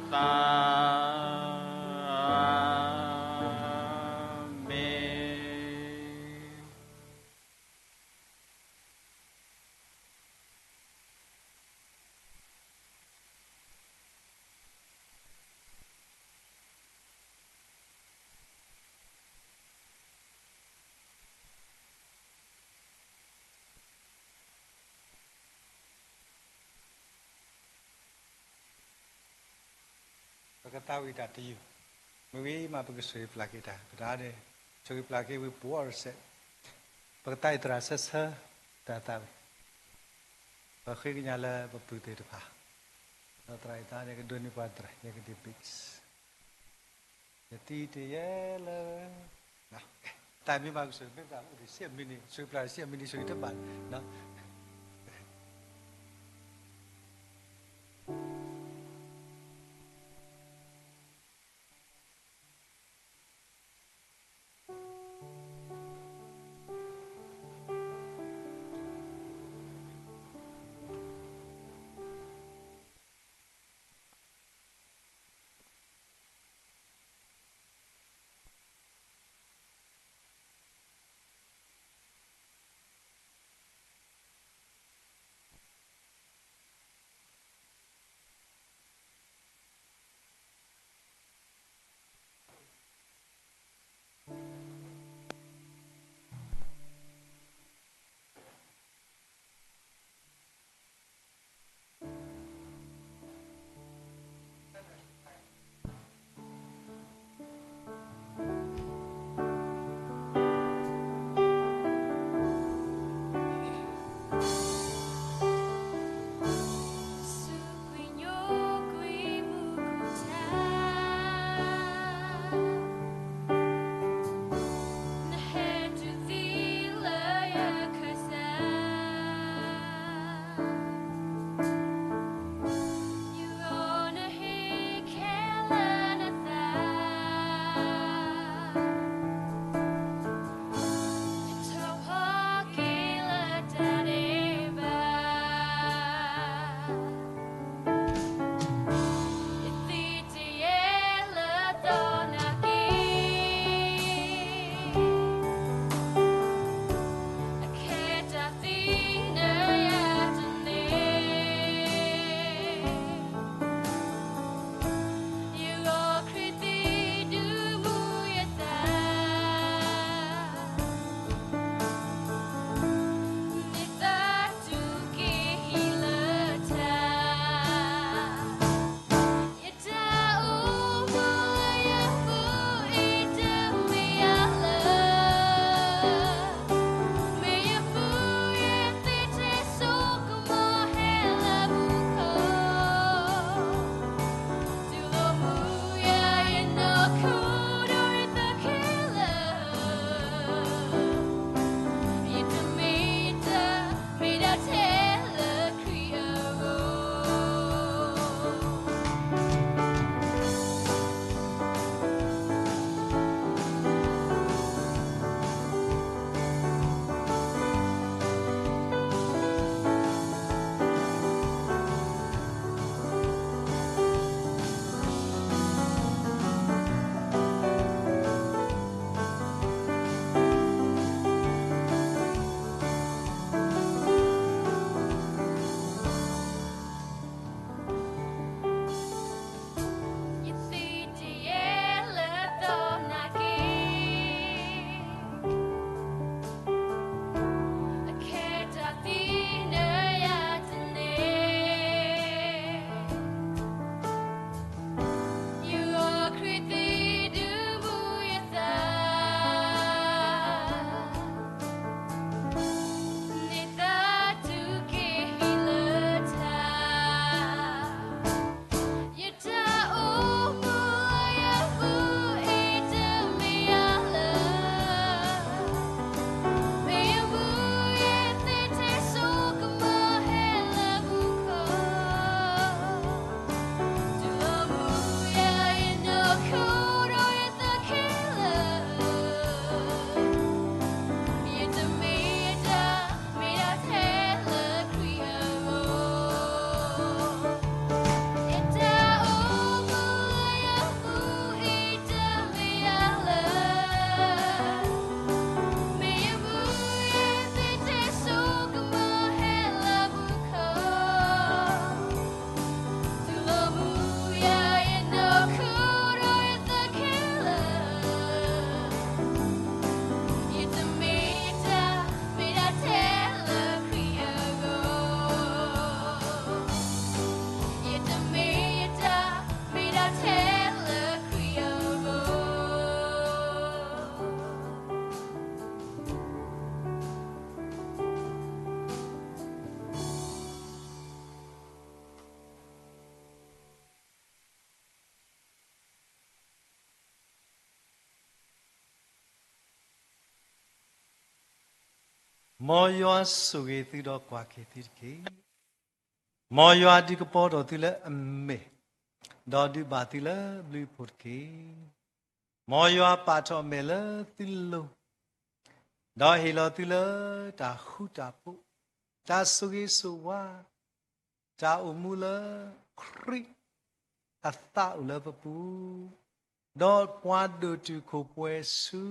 သး, အၤမ့ၣ်. ပကသးဝံၣ်တၢ်တယုၢ်, မ့ၢ်ဝံၤမးပကဆိၣ်ဂ့ၤပျၢ်က့ၤတၢ်, ပတၢ်န့ၣ်, ဆိၣ်ဂ့ၤပျၢ်က့ၤဝံၤပဝီတစဲး, ပကသးအံၤသရၣ်ဆၢဆၢ, တၢ်သးဝံၣ်, ပဃ့ကညးလၢပပုၢ်သ့ၣ်တဖၣ်, ဒီးသရၣ်အံၤသးန့ၣ် ကဒိးန့ၢ်ပှၤသရၣ်, ယကဒံးဘံး ယတံၤတယဲလၢ, တၢ်မ့ၢ်ဘၣ်ကဆိၣ်ဂ့ၤ မ့ၢ်ဘၣ်ဆိၣ်ဂ့ၤပျၢ်စံးအမံၤန့ၣ် ဆိၣ်ဂ့ၤတဘၣ်န့ၣ် မ်ယွၤဆိၣ်ဂ့ၤသုဒီးကွၢ်က့ၤသုတက့ၢ်. မ်ယွၤဒုးကပီၤထီၣ်သုလၢအမဲာ်, ဒီးဒုးဘၣ်သုလၢဘျုးအဖှိၣ်တက့ၢ်. မ်ယွၤပာ်ထီၣ်အမဲာ်လၢသုလိၤ, ဒီးဟ့ၣ်လီၤသုလၢတၢ်ဃူတၢ်ဖိး, တၢ်ဆိၣ်ဂ့ၤဆိၣ်ဝါ, တၢ်အိၣ်မူလၢခရံာ်အသးအိၣ်လၢပပူၤ, ဒီးပှၤဒိၣ်တုာ်ခိၣ်ပှဲၤဆူ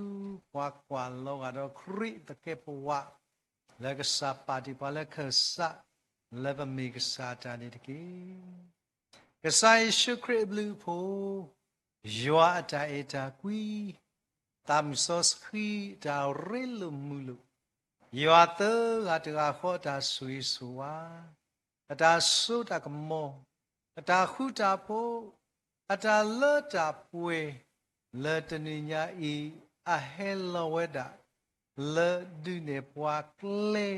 ပှၤကွၢ်လီၤဂာ်ဒီးခရံာ်သကဲးပဝး, လၢကစၢ်ပာ်တ့ၢ်ပှၤလၢခၢၣ်စးလၢပမ့ၢ်ကစၢ်အတၢ်န့ၣ်တက့ၢ်. ကစၢ်ယ့ၣ်ၡူးခရံာ်အဘျုးအဖှိၣ်, ယွၤအတၢ်အဲၣ်တၢ်ကွံ, သးမုၢ်စီဆှံအတၢ်ရ့လိာ်မုာ်လိာ်, ယွၤသၢဂၤတဂၤဃီအတၢ်ဆိၣ်ဂ့ၤဆိၣ်ဝါ, အတၢ်စိတၢ်ကမီၤ, အတၢ်ဃူတၢ်ဖိး, အတၢ်လၢတၢ်ပှဲၤ, လၢတနံၤညါအံၤ အဟဲလီၤဝဲဒၣ် လၢဒုးနဲၣ်ပှၤကျဲ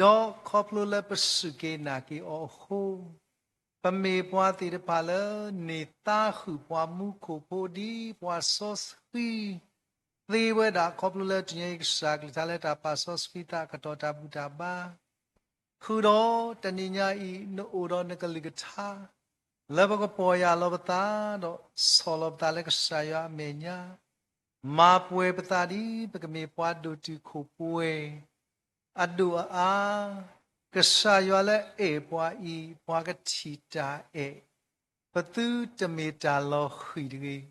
ဒီးခီဖျိလၢပစူၢ်က့ၤနာ်က့ၤအီၤအဃိ, ပမ့ၢ်ပှၤသ့ၣ်တဖၣ်လၢန့ၢ်သးဃုာ်ပှၤမူခိၣ်ဖိဒ်ပှၤစီဆှံသ့ဝဲဒၣ် ခီဖျိလၢတနံၤညါအံၤ ကစၢ်ကလုၢ်ကထါလၢတၢ်ပာ်စီဆှံသးအကတီၢ်တၢ်ဘူၣ်တၢ်ဘါ ဃုာ်ဒီးတနံၤညါအံၤ နအိၣ်ဒီးနကလုၢ်ကထါ လၢပကပီၢ်ယၢ်လီၤပသး ဒီးဆီၣ်လီၤပသးလၢကစၢ်ယွၤအမဲာ်ညါ, မၤပှဲၤပသးဒ်ပကမ့ၢ်ပှၤဒိၣ်တုာ်ခိၣ်ပှဲၤ အဒိၣ်အအါ, ကစၢ်ယွၤလၢအဲၣ်ပှၤအံၤ ပှၤကထံၣ်တၢ်အဲၣ်, ပသုတမ့ၢ်တၢ်လီၤဃံၤတဂ့ၤ,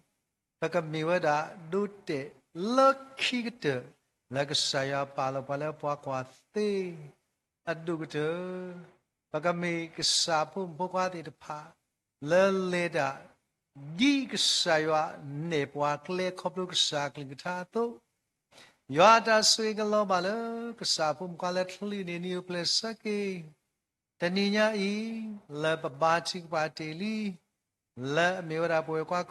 ပကမ့ၢ်ဝဲဒၣ်ဒိတဲာ်လၢခံကတၢၢ် လၢကစၢ်ယွၤပာ်လီၤပှၤလၢပှၤကွၢ်သ့ အဒိၣ်ကတၢၢ်, ပကမ့ၢ်ကစၢ်ဖိမုၣ်ဖိခွါသ့ၣ်တဖၣ် လၢလဲၤတၢ် ဒ်ကစၢ်ယွၤနဲၣ်ပှၤကျဲခီဖျိကစၢ်အကလုၢ်ကထါအသိး, ယွၤအတၢ်ဆိၣ်ဂ့ၤကလီၤဘၣ်လၢကစၢ်ဖိမုၣ်ဖိခွါလၢချ့န့ၣ် နံၤအိၣ်ဖျဲၣ်ဆၢက့ၤ တနံၤညါအံၤ လၢပဘါထုကဖၣ်တ့ၢ်လံ, လၢအမ့ၢ်ဝဲဒၣ်ပဝဲၢ်ကွၢ်